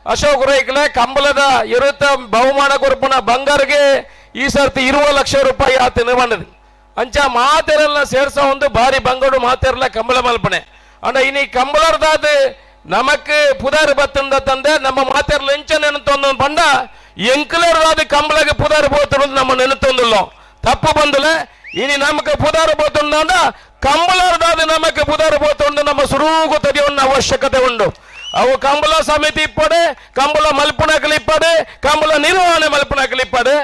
ಅಶೋಕ್ ರೈಕ್ಲೆ ಕಂಬಳದ ಇರುತ್ತ ಬಹುಮಾನ ಕೊರ್ಪುನ ಬಂಗಾರಿಗೆ ಈ ಸರ್ತಿ 20 ಲಕ್ಷ ರೂಪಾಯಿ ಆತನ ಬಂದது. ಅಂಚ ಮಾತೆರೆಲ್ಲ ಸೇರ್ಸ ಒಂದು ಬಾರಿ ಬಂಗೋಡು ಮಾತೆರಲ್ಲ ಕಂಬಳ ಮಲ್ಪನೆ. ಅಂಡ ಇನಿ ಕಂಬಳರ್ದಾದ ನಮಕ್ ಪುದಾರು ಬತ್ತಂದ ತಂದೆ ನಮ್ಮ ಮಾತೆರ್ಲ ಎಂಚ ನೆನತೊಂದು ಬಂಡ ಎಂಕ್ಲರ್ದಾದ ಕಂಬಳಗೆ ಪುದಾರು ಬೋತರು ನಮ್ಮ ನೆನತೊಂದಿಲ್ಲ ತಪ್ಪು ಬಂದಲೆ. ಇನಿ ನಮಕ್ ಪುದಾರು ಬೋತುಂದ ಕಂಬಳರ್ದಾದ ನಮಕ್ ಪುದಾರು ಬೋತುಂಡು ನಮ್ಮ ಸುರುಗು ತದಿಯೊನ್ನ ಅವಶ್ಯಕತೆ ಉಂಡು. ಅವು ಕಂಬಳ ಸಮಿತಿ ಇಪ್ಪಡೆ, ಕಂಬಳ ಮಲ್ಪುಣಕಲಿ ಇಪ್ಪಡೆ, ಕಂಬಳ ನಿರ್ವಹಣೆ ಮಲ್ಪುಣಕಲಿ ಇಪ್ಪಡೆ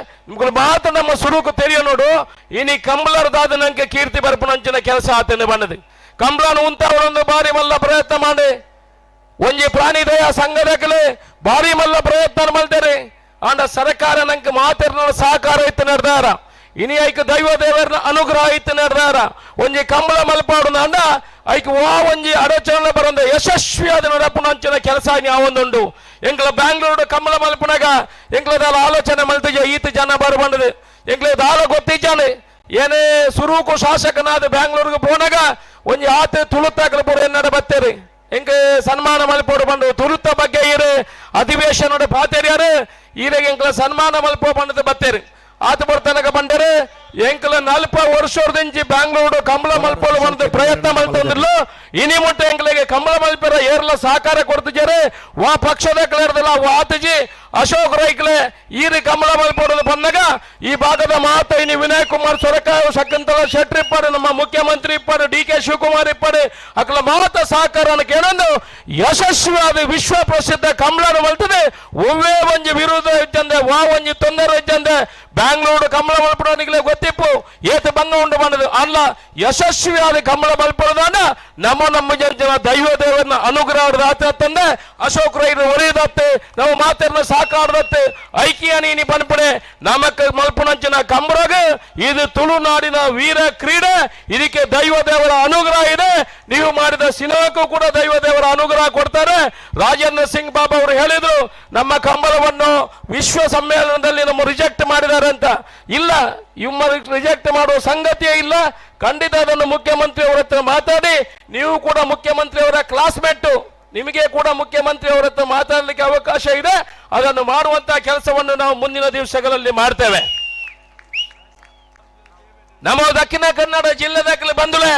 ಮಾತ್ರ ನಮ್ಮ ಸುರುಕು ತೆರಿಯ ನೋಡು. ಇನಿ ಕಂಬಳರ್ದಾದ ನಂಗೆ ಕೀರ್ತಿ ಬರ್ಪುಣಂಚಿನ ಕೆಲಸ ಆತನೆ ಬಂದது. ಕಂಬಳನ ಉಂತಾವರೊಂದು ಬಾರಿ ಮಲ್ಲ ಪ್ರಯತ್ನ ಮಾಡಿ ಒಂಜಿ ಪ್ರಾಣಿ ದಯಾ ಸಂಘದಕಲೆ ಭಾರಿ ಮಲ್ಲ ಪ್ರಯತ್ನ ಮಾಡ್ತಾರೆ. ಆಂಡ ಸರ್ಕಾರ ನಂಗೆ ಮಾತೆರ್ನ ಸಹಕಾರ ಇತ್ತು ನಡೆದಾರ ಇನಿ ಐಕ್ ದೈವ ದೇವರನ ಅನುಗ್ರಹ ಇತ್ತು ನಡೆದಾರ ಒಂಜಿ ಕಂಬಳ ಮಲ್ಪಾಡು ಅಂಡ ಐಕ್ ವಾ ಒಂಜಿ ಅಡಚಣೆ ಬರಂದ ಯಶಸ್ವಿಯಾದ ನಡಪುನಂಚಿನ ಕೆಲಸ ಯಾವೊಂದುಂಡು. ಎಂಕ್ಲ ಬ್ಯಾಂಗ್ಳೂರು ಕಂಬಳ ಮಲ್ಪುನಾಗ ಎಂಕ್ಲದಾಲ ಆಲೋಚನೆ ಮಲ್ತಿಜ ಈತ ಜನ ಬರಬಂಡದು ಎಂಕ್ಲ ದಾಲ ಗೊತ್ತಿದ್ದಾನೆ ಏನೇ ಸುರೂಕು ಶಾಸಕನಾದ ಬ್ಯಾಂಗ್ಳೂರ್ಗೆ ಪೋನಾಗ ಒಂಜಿ ಆತ ತುಳುತ್ತಾಕಲ ಪೂರ ಎನ್ನಡ ಬತ್ತೇರಿ ಎಂಕ್ ಸನ್ಮಾನ ಮಲ್ಪೋಡು ಬಂದು ತುಳುತ್ತ ಬಗ್ಗೆ ಈರು ಅಧಿವೇಶನ ಪಾತೇರಿಯಾರು ಈರೆಗೆ ಎಂಕ್ಲ ಸನ್ಮಾನ ಮಲ್ಪೋ ಬಂಡದು ಬತ್ತೇರಿ ಆತ ಬರ್ತನಕ ಬಂದರೆ ಎಂಕಲ 40 ವರ್ಷದಿಂಚಿ ಬ್ಯಾಂಗ್ಳೂರು ಕಂಬಳ ಮಲ್ಪೋಲು ಬಂದು ಪ್ರಯತ್ನ ಮಲ್ತಂದಿಲ್ಲ. ಇನಿ ಮುಟ್ಟ ಎಂಕಲಿಗೆ ಕಂಬಳ ಮಲ್ಪರ ಏರ್ಲ ಸಹಕಾರ ಕೊಡ್ತಿದ್ದಾರೆ ವಾ ಪಕ್ಷದ ಕಳೆರ್ದಲ್ಲ ವಾತಜಿ ಅಶೋಕ್ ರೈಕ್ಲೆ ಈರಿ ಕಂಬಳ ಮಲ್ಪೋಡು ಬಂದಾಗ ಈ ಭಾಗದ ಮಾತ ಇನಿ ವಿನಯ್ ಕುಮಾರ್ ಸೊರಕ ಶಕುಂತಲ ಶೆಟ್ಟಿ ಇಪ್ಪಾಡು ನಮ್ಮ ಮುಖ್ಯಮಂತ್ರಿ ಇಪ್ಪಾಡು ಡಿ ಕೆ ಶಿವಕುಮಾರ್ ಇಪ್ಪಾಡು ಅಕಲ ಮಾತ ಸಹಕಾರ ಕೇಳಂದು ಯಶಸ್ವಿಯಾದ ವಿಶ್ವ ಪ್ರಸಿದ್ಧ ಕಂಬಳ ಮಲ್ತದೆ. ಒವ್ವೇ ಒಂಜಿ ವಿರೋಧ ಇದ್ದಂದೆ ವಾ ಒಂಜಿ ತೊಂದರೆ ಇದ್ದಂದೆ ಬ್ಯಾಂಗ್ಳೂರು ಕಂಬಳ ಮಲ್ಪಡೋನಿಗೆ ಗೊತ್ತಿಪ್ಪು ಏತ ಬಂಗ ಉಂಡು ಬಂದದು ಅಲ್ಲ ಯಶಸ್ವಿಯಾದ ಕಂಬಳ ಮಲ್ಪಡೋದಾನ ನಮ್ಮ ನಮ್ಮ ಜನ ದೈವ ದೇವರನ್ನ ಅನುಗ್ರಹ ತಂದೆ ಅಶೋಕ್ ರೈರು ಒರೆಯದತ್ತೆ ನಮ್ಮ ಮಾತನ್ನ ಸಾಕಾಡದತ್ತೆ ಐಕ್ಯ ನೀನಿ ಪನ್ಪಡೆ ನಮಕ್ ಮಲ್ಪುನಂಚಿನ ಕಂಬಳಗ ಇದು ತುಳುನಾಡಿನ ವೀರ ಕ್ರೀಡೆ, ಇದಕ್ಕೆ ದೈವ ದೇವರ ಅನುಗ್ರಹ ಇದೆ. ನೀವು ಮಾಡಿದ ಸಿನಿಮಾಕ್ಕೂ ಕೂಡ ದೈವ ದೇವರ ಅನುಗ್ರಹ ಕೊಡ್ತಾರೆ. ರಾಜೇಂದ್ರ ಸಿಂಗ್ ಬಾಬಾ ಅವರು ಹೇಳಿದ್ರು ನಮ್ಮ ಕಂಬಳವನ್ನು ವಿಶ್ವ ಸಮ್ಮೇಳನದಲ್ಲಿ ನಮ್ಮ ರಿಜೆಕ್ಟ್ ಮಾಡಿದ್ದಾರೆ ಅಂತ. ಇಲ್ಲ, ನಿಮ್ಮ ರಿಜೆಕ್ಟ್ ಮಾಡುವ ಸಂಗತಿಯೇ ಇಲ್ಲ. ಖಂಡಿತ ಅದನ್ನು ಮುಖ್ಯಮಂತ್ರಿ ಅವರ ಹತ್ರ ಮಾತಾಡಿ, ನೀವು ಕೂಡ ಮುಖ್ಯಮಂತ್ರಿ ಅವರ ಕ್ಲಾಸ್ಮೇಟು, ನಿಮಗೆ ಕೂಡ ಮುಖ್ಯಮಂತ್ರಿ ಅವರ ಹತ್ರ ಮಾತಾಡಲಿಕ್ಕೆ ಅವಕಾಶ ಇದೆ. ಅದನ್ನು ಮಾಡುವಂತಹ ಕೆಲಸವನ್ನು ನಾವು ಮುಂದಿನ ದಿವಸಗಳಲ್ಲಿ ಮಾಡ್ತೇವೆ. ನಮ್ಮ ದಕ್ಷಿಣ ಕನ್ನಡ ಜಿಲ್ಲೆದಾಗಲಿ ಬಂದುಲೆ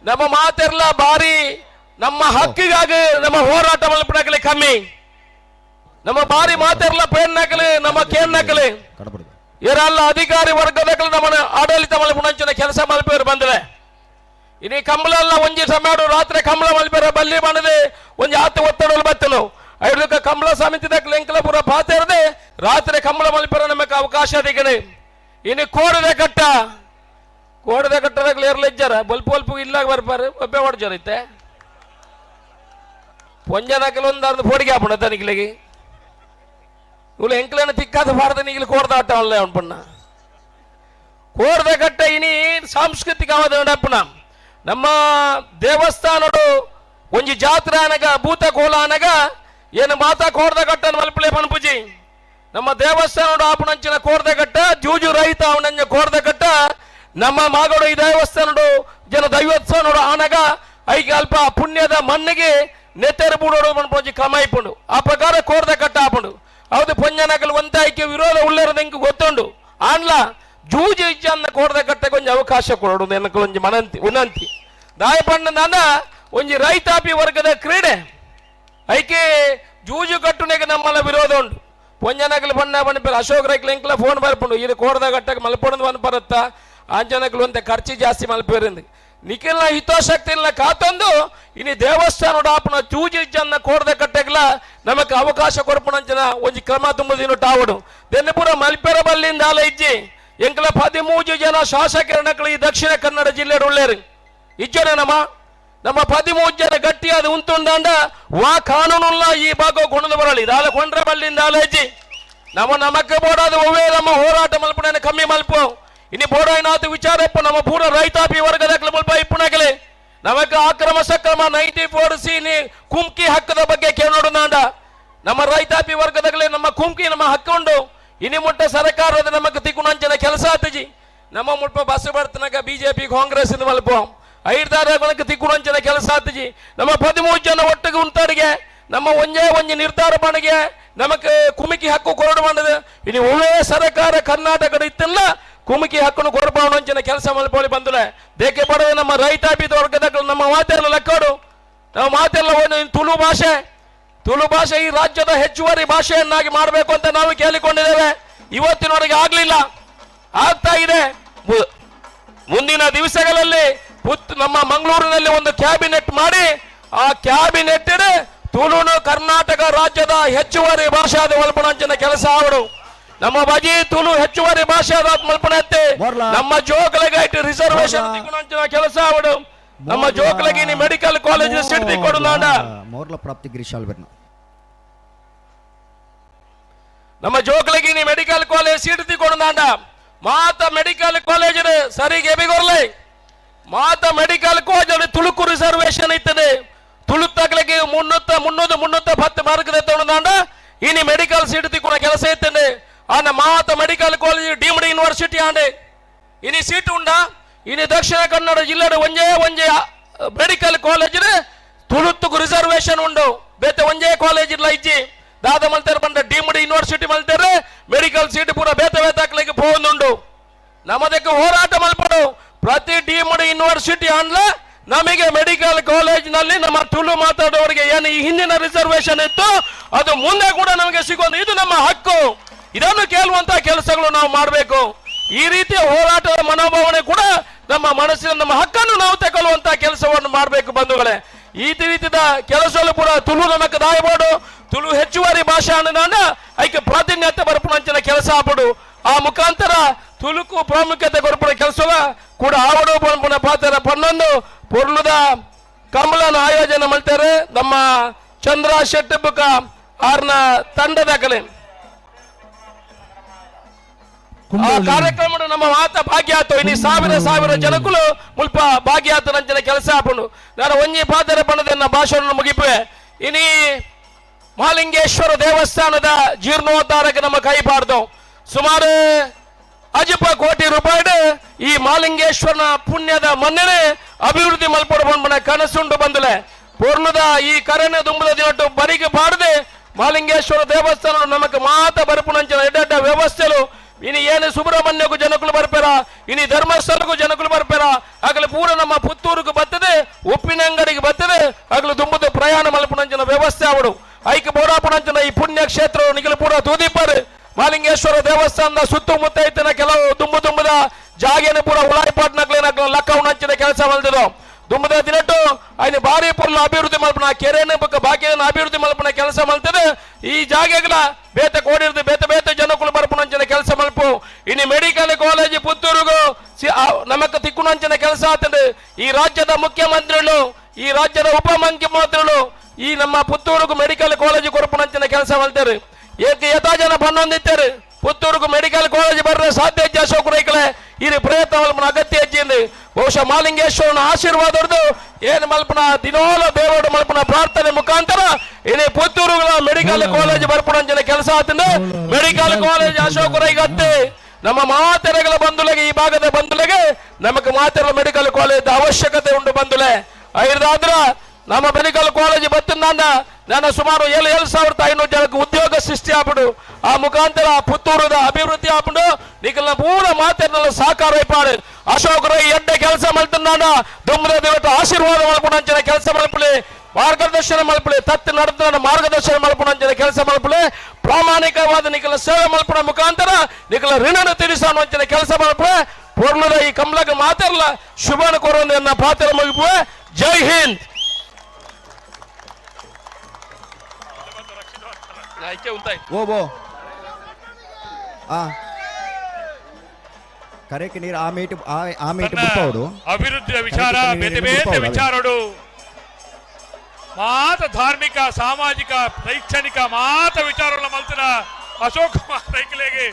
ನಮ್ಮ ಮಾತೆಲ್ಲ ಬಾರಿ ನಮ್ಮ ಹಕ್ಕಿಗಾಗಿ ನಮ್ಮ ಹೋರಾಟ ಮಲ್ಪಡಾಗಲಿ ಕಮ್ಮಿ, ನಮ್ಮ ಬಾರಿ ಮಾತೆಲ್ಲ ಪೇನ್ನಾಕಲಿ ನಮ್ಮ ಕೇನ್ನಾಕಲಿ ಇವರೆಲ್ಲ ಅಧಿಕಾರಿ ವರ್ಗದಾಗಲಿ ನಮ್ಮ ಆಡಳಿತ ಮಲ್ಪುನಂಚಿನ ಕೆಲಸ ಮಲ್ಪೇರು ಬಂದ್ರೆ ಇನಿ ಕಂಬಳ ಎಲ್ಲ ಒಂಜಿ ಸಮಯ ರಾತ್ರಿ ಕಂಬಳ ಮಲ್ಪೇರ ಬಲ್ಲಿ ಮಾಡದೆ ಒಂಜಿ ಆತ ಒತ್ತಡಲು ಬತ್ತಲು ಐದಕ್ಕೆ ಕಂಬಳ ಸಮಿತಿದಾಗ ಎಂಕಲ ಪೂರ ಪಾತೇರದೆ ರಾತ್ರಿ ಕಂಬಳ ಮಲ್ಪೇರ ನಮಗೆ ಅವಕಾಶ ದಿಗಣೆ. ಇನಿ ಕೋಡದೆ ಕಟ್ಟ ಕೋಡದೆ ಕಟ್ಟದಾಗಲಿ ಏರ್ಲ ಇಜ್ಜಾರ ಬಲ್ಪ ಬಲ್ಪ ಇಲ್ಲಾಗ ಬರ್ಪಾರು ಒಬ್ಬೆ ಹೊಡ್ಜಾರ ಇತ್ತೆ ಪೊಂಜನಾಕಲು ಒಂದಾರ್ದು ಪೋಡಿಗೆ ಹಾಪುಣ ತನಿಕ್ಲಿಗೆ ಇವ್ಳು ಎಂಕ್ಲೇನ ತಿಕ್ಕಾದ ಬಾರದ ನೀಗಿಲು ಕೋಡ್ದ ಆಟ ಅಲ್ಲ ಅವನ್ ಕೋಡ್ದ ಕಟ್ಟ ಇನಿ ಸಾಂಸ್ಕೃತಿಕವಾದ ನಡಪುನ ನಮ್ಮ ದೇವಸ್ಥಾನಡು ಒಂಜಿ ಜಾತ್ರೆ ಅನಗ ಭೂತ ಕೋಲ ಅನಗ ಏನು ಮಾತಾ ಕೋಡ್ದ ಕಟ್ಟನ ಮಲ್ಪಲೆ ಪನ್ಪುಜಿ ನಮ್ಮ ದೇವಸ್ಥಾನಡು ಆಪುನಂಚಿನ ಕೋಡ್ದ ಕಟ್ಟ ಜೂಜು ರಹಿತ ಅವನಂಜ ಕೋಡ್ದ ಕಟ್ಟ ನಮ್ಮ ಮಾಗಡು ಈ ದೇವಸ್ಥಾನಡು ಜನ ದೈವೋತ್ಸವ ಆನಗ ಐಕೆ ಅಲ್ಪ ಪುಣ್ಯದ ಮಣ್ಣಿಗೆ ನೆತ್ತೆರು ಬೂಡೋಡು ಮನ್ಪೊಂಜಿ ಕ್ರಮ ಇಪ್ಪುಂಡು ಆ ಪ್ರಕಾರ ಕೋಡ್ದ ಕಟ್ಟ ಆಪುಂಡು. ಹೌದು ಪೊಂಜನಕಲ್ ಒಂತ ಐಕೆ ವಿರೋಧ ಉಳ್ಳೇರದ ಇಂಕ ಗೊತ್ತುಂಡು ಆನ್ಲ ಜೂಜು ಇಜ್ಜನ್ನ ಕೋಡ್ದ ಕಟ್ಟೆ ಒಂಜಿ ಅವಕಾಶ ಕೊಡೋಡು ಎನಕ ಒಂಜಿ ಮನಂತಿ ಉನ್ನಂತಿ ದಾಯಪಣ್ಣ ಒಂಜಿ ರೈತಾಪಿ ವರ್ಗದ ಕ್ರೀಡೆ ಐಕೆ ಜೂಜು ಕಟ್ಟುನೆಗೆ ನಮ್ಮಲ್ಲ ವಿರೋಧ ಉಂಟು. ಪೊಂಜನಕಲ್ ಬಣ್ಣ ಬಣ್ಣ ಅಶೋಕ್ ರೈಕ್ಲ ಎಂಕ್ಲ ಫೋನ್ ಬರ್ಪುಂಡು ಇದು ಕೋಡ್ದ ಕಟ್ಟಕ್ಕೆ ಮಲ್ಪೊಡದು ಬಂದು ಬರುತ್ತಾ ಆಂಜನಕಲ್ ಒಂತೆ ಖರ್ಚು ಜಾಸ್ತಿ ಮಲ್ಪೇರಿಂದ ನಿಖಿಲ್ನ ಹಿತಾಸಕ್ತಿ ಇಲ್ಲ ಕಾತಂದು ಇನಿ ದೇವಸ್ಥಾನ ಆಪನ ಚೂಜಿ ಜನ್ನ ಕೋಡ್ದ ಕಟ್ಟೆಗ್ಲ ನಮಕ್ ಅವಕಾಶ ಕೊರ್ಪುನಂಚಿನ ಒಂಜಿ ಕ್ರಮ ತುಂಬುದಿನ ಟಾವಡು ದೆನ್ನೆ ಪೂರ ಮಲ್ಪೆರ ಬಲ್ಲಿಂದ ಆಲ ಇಜ್ಜಿ ಎಂಕ್ಲ 13 ಜನ ಶಾಸಕರ ಈ ದಕ್ಷಿಣ ಕನ್ನಡ ಜಿಲ್ಲೆ ಉಳ್ಳೇರು ಇಜ್ಜನೆ ನಮ್ಮ ನಮ್ಮ 13 ಜನ ಗಟ್ಟಿಯಾದ ಉಂಟುಂಡಾಂಡ ವಾ ಕಾನೂನುಲ್ಲ ಈ ಭಾಗ ಕೊಂಡು ಬರಲಿ ದಾಲ ಕೊಂಡ್ರೆ ಬಲ್ಲಿಂದ ಆಲ ಇಜ್ಜಿ ನಮ್ಮ ನಮಕ್ಕೆ ಬೋಡಾದ ಒವ್ವೇ ನಮ್ಮ ಹೋರಾಟ ಮಲ್ಪುನ ಕಮ್ಮಿ ಮಲ್ಪು ಇನಿ ಬೋಡಾಯ್ನಾಥ ವಿಚಾರಪ್ಪ ನಮ್ಮ ಪೂರ ರೈತಾಪಿ ವರ್ಗದ ಮುಲ್ಪ ಇಪ್ಪುನಗಲೆ ನಮಗ ಅಕ್ರಮ ಸಕ್ರಮ 94 ಸಿ ಕುಮ್ಕಿ ಹಕ್ಕದ ಬಗ್ಗೆ ಕೇಳೋಡು ನಮ್ಮ ರೈತಾಪಿ ವರ್ಗದಾಗಲೇ ನಮ್ಮ ಕುಮ್ಕಿ ನಮ್ಮ ಹಕ್ಕುಂಡು. ಇನಿ ಮುಟ್ಟ ಸರ್ಕಾರದ ನಮಗೆ ತಿಕ್ಕುನಂಚಿನ ಕೆಲಸ ಆತಜಿ ನಮ್ಮ ಮುಟ್ಪ ಬಸ್ ಬರ್ತನಕ ಬಿಜೆಪಿ ಕಾಂಗ್ರೆಸ್ ಮಲ್ಪ ಐದಾರ ತಿಕ್ಕುನಂಚಿನ ಕೆಲಸ ಆತಜಿ ನಮ್ಮ 13 ಜನ ಒಟ್ಟಿಗೆ ಉಂಟಾಡಿಗೆ ನಮ್ಮ ಒಂಜೇ ಒಂಜಿ ನಿರ್ಧಾರ ಮಾಡಿಗೆ ನಮಕ್ ಕುಮಿಕಿ ಹಕ್ಕು ಕೊರಡು ಮಾಡಿದೆ. ಇನಿ ಒಳ್ಳೆ ಸರ್ಕಾರ ಕರ್ನಾಟಕದ ಇತ್ತಿಲ್ಲ ಕುಮುಕಿ ಹಕ್ಕನ್ನು ಕೊರಪಾವಣಂಚಿನ ಕೆಲಸ ಮಲ್ಪೋಳಿ ಬಂದ್ರೆ ಬೇಕೆ ಪಡೆದ ನಮ್ಮ ರೈತಾಪಿ ವರ್ಗದ ನಮ್ಮ ಮಾತೆಲ್ಲ ಲೆಕ್ಕಾಡು ನಾವು ಮಾತೆಲ್ಲ ತುಳು ಭಾಷೆ ತುಳು ಭಾಷೆ ಈ ರಾಜ್ಯದ ಹೆಚ್ಚುವರಿ ಭಾಷೆಯನ್ನಾಗಿ ಮಾಡಬೇಕು ಅಂತ ನಾವು ಕೇಳಿಕೊಂಡಿದ್ದೇವೆ. ಇವತ್ತಿನವರೆಗೆ ಆಗ್ಲಿಲ್ಲ, ಆಗ್ತಾ ಇದೆ. ಮುಂದಿನ ದಿವಸಗಳಲ್ಲಿ ನಮ್ಮ ಮಂಗಳೂರಿನಲ್ಲಿ ಒಂದು ಕ್ಯಾಬಿನೆಟ್ ಮಾಡಿ ಆ ಕ್ಯಾಬಿನೆಟ್ ತುಳುನು ಕರ್ನಾಟಕ ರಾಜ್ಯದ ಹೆಚ್ಚುವರಿ ಭಾಷಾದ ಒಲ್ಪಣಂಚಿನ ಕೆಲಸ ಅವರು ನಮ್ಮ ಬಜಿ ತುಳು ಹೆಚ್ಚುವರಿ ಭಾಷೆ ಮಲ್ಪಣತ್ತೆ ನಮ್ಮ ಜೋಕಲಿಗೆ ರಿಸರ್ವೇಶನ್ ಕೆಲಸ ಅವರು ನಮ್ಮ ಜೋಕಲಿಗೆ ಮೆಡಿಕಲ್ ಕಾಲೇಜ್ ಸೀಟ್ ಕೊಡು. ಮೋರ್ಲ ಪ್ರಾಪ್ತಿ ಗಿರೀಶ್ ಆಲ್ಬರ್ನ ನಮ್ಮ ಜೋಕ್ಲಗಿನಿ ಮೆಡಿಕಲ್ ಕಾಲೇಜ್ ಸೀಟ್ ತಿಕ್ಕೊಂಡು ಮಾತ ಮೆಡಿಕಲ್ ಕಾಲೇಜ್ ಸರಿಗೆ ಬಿಗೊರ್ಲೆ ಮಾತ medical college Tuluku reservation ಇತ್ತದೆ ತುಳುತ್ತಾಗ್ಲಿಕ್ಕೆ 300-310 mark ತಗೊಂಡ ಇನಿ ಮೆಡಿಕಲ್ ಸೀಟ್ ತಿಕ್ಕೊಣ ಕೆಲಸ ಇತ್ತದೆ ಆನ ಮಾತ ಮೆಡಿಕಲ್ ಕಾಲೇಜ್ ಡೀಮ್ಡ್ ಯೂನಿವರ್ಸಿಟಿ ಆಂಡೆ ಇನಿ ಸೀಟ್ ಉಂಡಾ ಇನಿ ದಕ್ಷಿಣ ಕನ್ನಡ ಜಿಲ್ಲೆ ಒಂಜೇ ಒಂಜೇ ಮೆಡಿಕಲ್ ಕಾಲೇಜ್ ತುಳುತ್ತುಕು ರಿಸರ್ವೇಶನ್ ಉಂಡು ಬೇತೆ ಒಂಜೇ ಕಾಲೇಜ್ ಇಲ್ಲ ಇಜ್ಜಿ ದಾದ ಮಲ್ತಾರೆ ಬಂದ ಡೀಮ್ಡ್ ಯೂನಿವರ್ಸಿಟಿ ಮಲ್ತಾರೆ ಮೆಡಿಕಲ್ ಸೀಟ್ ಪೂರ ಬೇತೆ ಬೇತಾಕ್ಲಿಕ್ಕೆ ಪೋಂದುಂಡು ನಮ್ಮದಕ್ಕೆ ಹೋರಾಟ ಮಲ್ಪಡು ಪ್ರತಿ ಡೀಮ್ಡ್ ಯೂನಿವರ್ಸಿಟಿ ಅನ್ಲ ನಮಗೆ ಮೆಡಿಕಲ್ ಕಾಲೇಜ್ ನಲ್ಲಿ ನಮ್ಮ ತುಳು ಮಾತಾಡೋರಿಗೆ ಏನು ಈ ಹಿಂದಿನ ರಿಸರ್ವೇಶನ್ ಇತ್ತು ಅದು ಮುಂದೆ ಕೂಡ ನಮಗೆ ಸಿಗೋದು ಇದು ನಮ್ಮ ಹಕ್ಕು. ಇದನ್ನು ಕೇಳುವಂತಹ ಕೆಲಸಗಳು ನಾವು ಮಾಡಬೇಕು. ಈ ರೀತಿಯ ಹೋರಾಟದ ಮನೋಭಾವನೆ ಕೂಡ ನಮ್ಮ ಮನಸ್ಸಿನ ನಮ್ಮ ಹಕ್ಕನ್ನು ನಾವು ತಗೊಳ್ಳುವಂತಹ ಕೆಲಸವನ್ನು ಮಾಡಬೇಕು ಬಂಧುಗಳೇ. ಈ ರೀತಿಯ ಕೆಲಸಗಳು ಕೂಡ ತುಳು ನಮಕ್ ದಾಯಬೋಡು ತುಳು ಹೆಚ್ಚುವರಿ ಭಾಷೆ ಅನ್ನೋದನ್ನ ಐಕೆ ಪ್ರಾತಿನಿಧ್ಯ ಬರ್ಪುಣಂಚಿನ ಕೆಲಸ ಆಗ್ಬಿಡು ಆ ಮುಖಾಂತರ ತುಳುಕು ಪ್ರಾಮುಖ್ಯತೆ ಕೊರಪುಣ ಕೆಲಸವ ಕೂಡ ಆವಡು ಪನ್ಪುನ ಪಾತ್ರ ಪನ್ನೊಂದು ಪೊರ್ಲುದ ಕಮಲನ ಆಯೋಜನೆ ಮಾಡ್ತಾರೆ ನಮ್ಮ ಚಂದ್ರ ಶೆಟ್ಟಿಬುಕ ಆರ್ನ ತಂಡದ ಕಲೆ ಆ ಕಾರ್ಯಕ್ರಮ ನಮ್ಮ ಮಾತ ಭಾಗ್ಯ ಆತು ಇನ್ನು ಸಾವಿರ ಸಾವಿರ ಜನಕ್ಕೂ ಮುಲ್ಪ ಭಾಗ್ಯ ಆತು ನಂಚಿನ ಕೆಲಸ ಆಪುಂಡು. ನಾನು ಒಂಜಿ ಪಾತ್ರ ಬಣ್ಣದ ಭಾಷಣ ಮುಗಿಪೆ. ಇನಿ ಮಹಾಲಿಂಗೇಶ್ವರ ದೇವಸ್ಥಾನದ ಜೀರ್ಣೋದ್ಧಾರಕ್ಕೆ ನಮ್ಮ ಕೈ ಪಾಡ್ದು ಸುಮಾರು ಅಜಪ ಕೋಟಿ ರೂಪಾಯಿ ಈ ಮಹಾಲಿಂಗೇಶ್ವರನ ಪುಣ್ಯದ ಮಣ್ಣನೆ ಅಭಿವೃದ್ಧಿ ಮಲ್ಪಡ ಬಂದ ಕನಸುಂಡು ಬಂದಲೆ ಪೂರ್ಣದ ಈ ಕರನೆ ದುಂಬದ ದಿನಟ್ಟು ಬರಿಗೆ ಪಾಡದೆ ಮಹಾಲಿಂಗೇಶ್ವರ ದೇವಸ್ಥಾನ ನಮಕ್ ಮಾತ ಬರಪುನಂಚಿನ ಎಡ್ಡೆಡ್ಡ ವ್ಯವಸ್ಥೆಲು ಇನಿ ಏನು ಸುಬ್ರಹ್ಮಣ್ಯಕ್ಕೂ ಜನಕುಲು ಬರ್ಪೇರ ಇನಿ ಧರ್ಮಸ್ಥಳಕ್ಕೂ ಜನಕುಲು ಬರ್ಪೇರ ಆಗಲಿ ಪೂರ ನಮ್ಮ ಪುತ್ತೂರುకు ಬರ್ತದೆ ಉಪ್ಪಿನಂಗಡಿಗೆ ಬರ್ತದೆ ಆಗಲು ದುಂಬದ ಪ್ರಯಾಣ ಮಲ್ಪುನಂಚಿನ ವ್ಯವಸ್ಥೆ ಅವಡು ಐಕೆ ಬೋಡಾಪುನಂಚಿನ ಈ ಪುಣ್ಯ ಕ್ಷೇತ್ರ ನಿಗಲು ಪೂರ ತೂದಿಪ್ಪರು ಮಹಾಲಿಂಗೇಶ್ವರ ದೇವಸ್ಥಾನದ ಸುತ್ತಮುತ್ತ ಇತ್ತಿನ ಕೆಲವು ದುಂಬು ದುಂಬದ ಜಾಗೇನ ಪೂರ ಉಳಾಯಿಪಾಟ್ನಕ್ಲೇನ ಲಕ್ಕವನಂಚಿನ ಕೆಲಸ ಮಲ್ದಿದ್ದು ದುಂಬದ ದಿನಟ್ಟು ಐನು ಭಾರಿ ಪೊರ್ಲು ಅಭಿವೃದ್ಧಿ ಮಲ್ಪನ ಕೆರೆನ ಬೊಕ್ಕ ಬಾಕಿನ ಅಭಿವೃದ್ಧಿ ಮಲ್ಪನ ಕೆಲಸ ಮಲ್ತದೆ ಈ ಜಾಗೆಗಳ ಬೇತೆ ಕೋಡಿರ್ದು ಬೇತೆ ಬೇತೆ ಜನಕುಲು ಬರ್ಪುನಂಚಿನ ಕೆಲಸ ಮಲ್ಪು ಇನ್ನು ಮೆಡಿಕಲ್ ಕಾಲೇಜ್ ಪುತ್ತೂರುಗು ನಮಕ್ ತಿಕ್ಕುನಂಚಿನ ಕೆಲಸ ಆಗ್ತದೆ. ಈ ರಾಜ್ಯದ ಮುಖ್ಯಮಂತ್ರಿಗಳು ಈ ರಾಜ್ಯದ ಉಪಮುಖ್ಯಮಂತ್ರಿಗಳು ಈ ನಮ್ಮ ಪುತ್ತೂರುಗು ಮೆಡಿಕಲ್ ಕಾಲೇಜ್ ಕೊರಪುನಂಚಿನ ಕೆಲಸ ಮಲ್ತಾರೆ. ಏಕೆ ಯಥಾ ಜನ ಪನ್ನೊಂದಿತ್ತಾರೆ ಪುತ್ತೂರುಗು ಮೆಡಿಕಲ್ ಕಾಲೇಜ್ ಬರ್ರೆ ಸಾಧ್ಯ ಹೆಜ್ಜೆ ಅಶೋಕ್ ರೈಕಲೆ ಈ ಪ್ರಯತ್ನ ಮಲ್ಪನ ಅಗತ್ಯ ಹೆಜ್ಜೆಯಿಂದ ಬಹುಶಃ ಮಹಾಲಿಂಗೇಶ್ವರನ ಆಶೀರ್ವಾದದ್ದು ಏನು ಮಲ್ಪನ ದಿನೋಲ ದೇವರ ಮಲ್ಪನ ಪ್ರಾರ್ಥನೆ ಮುಖಾಂತರ ಇನಿ ಪುತ್ತೂರುಗಳ ಮೆಡಿಕಲ್ ಕಾಲೇಜ್ ಬರ್ಪುನಂಚಿನ ಕೆಲಸ ಆಗ್ತದೆ. ಮೆಡಿಕಲ್ ಕಾಲೇಜ್ ಅಶೋಕ್ ರೈಗತ್ತೆ ನಮ್ಮ ಮಾತೆರೆಗಳ ಬಂಧುಲೆಗೆ ಈ ಭಾಗದ ಬಂಧುಲೆಗೆ ನಮಗೆ ಮಾತೆರ ಮೆಡಿಕಲ್ ಕಾಲೇಜ್ ಅವಶ್ಯಕತೆ ಉಂಟು ಬಂಧುಲೆ. ಐದಾದ್ರ ನಮ್ಮ ಮೆಡಿಕಲ್ ಕಾಲೇಜ್ ಬತ್ತಿಂದ ನಾನು ಸುಮಾರು 7,500 ಜನಕ್ಕೆ ಉದ್ಯೋಗ ಸೃಷ್ಟಿ ಆಗ್ಬಿಡು ಆ ಮುಖಾಂತರ ಪುತ್ತೂರದ ಅಭಿವೃದ್ಧಿ ಆಗ್ಬಿಡು ನಿಖಲ ಪೂರ ಮಾತೆಲ್ಲ ಸಹಕಾರ ಇಪ್ಪಾಡು ಅಶೋಕ್ ರೈ ಎಡ್ಡೆ ಕೆಲಸ ಮಲ್ತಂದಾನ ದುಮ್ರ ದೇವಟ ಆಶೀರ್ವಾದ ಮಲ್ಪುನಂಚಿನ ಕೆಲಸ ಮಲ್ಪಲಿ ಮಾರ್ಗದರ್ಶನ ಮಲ್ಪಲಿ ತತ್ತು ನಡೆದ ಮಾರ್ಗದರ್ಶನ ಮಲ್ಪುನಂಚಿನ ಕೆಲಸ ಮಲ್ಪಲಿ ಪ್ರಾಮಾಣಿಕವಾದ ನಿಖಲ ಸೇವೆ ಮಲ್ಪುನ ಮುಖಾಂತರ ನಿಖಲ ಋಣನ ತೀರಿಸೋಂಚಿನ ಕೆಲಸ ಮಲ್ಪಲೆ ಪೂರ್ಣದ ಈ ಕಮಲಕ್ಕೆ ಮಾತಾಡಲ್ಲ ಶುಭನ ಕೋರೋದನ್ನ ಪಾತ್ರ ಮುಗಿಪುವೆ. ಜೈ ಹಿಂದ್. ಅಭಿವೃದ್ಧಿಯ ವಿಚಾರ ಬೇತೆ ಬೇತೆ ವಿಚಾರಡು ಮಾತ ಧಾರ್ಮಿಕ ಸಾಮಾಜಿಕ ಶೈಕ್ಷಣಿಕ ಮಾತ ವಿಚಾರಗಳ ಮಲ್ತಿನ ಅಶೋಕ್ ರೈಕಲೆಗೆ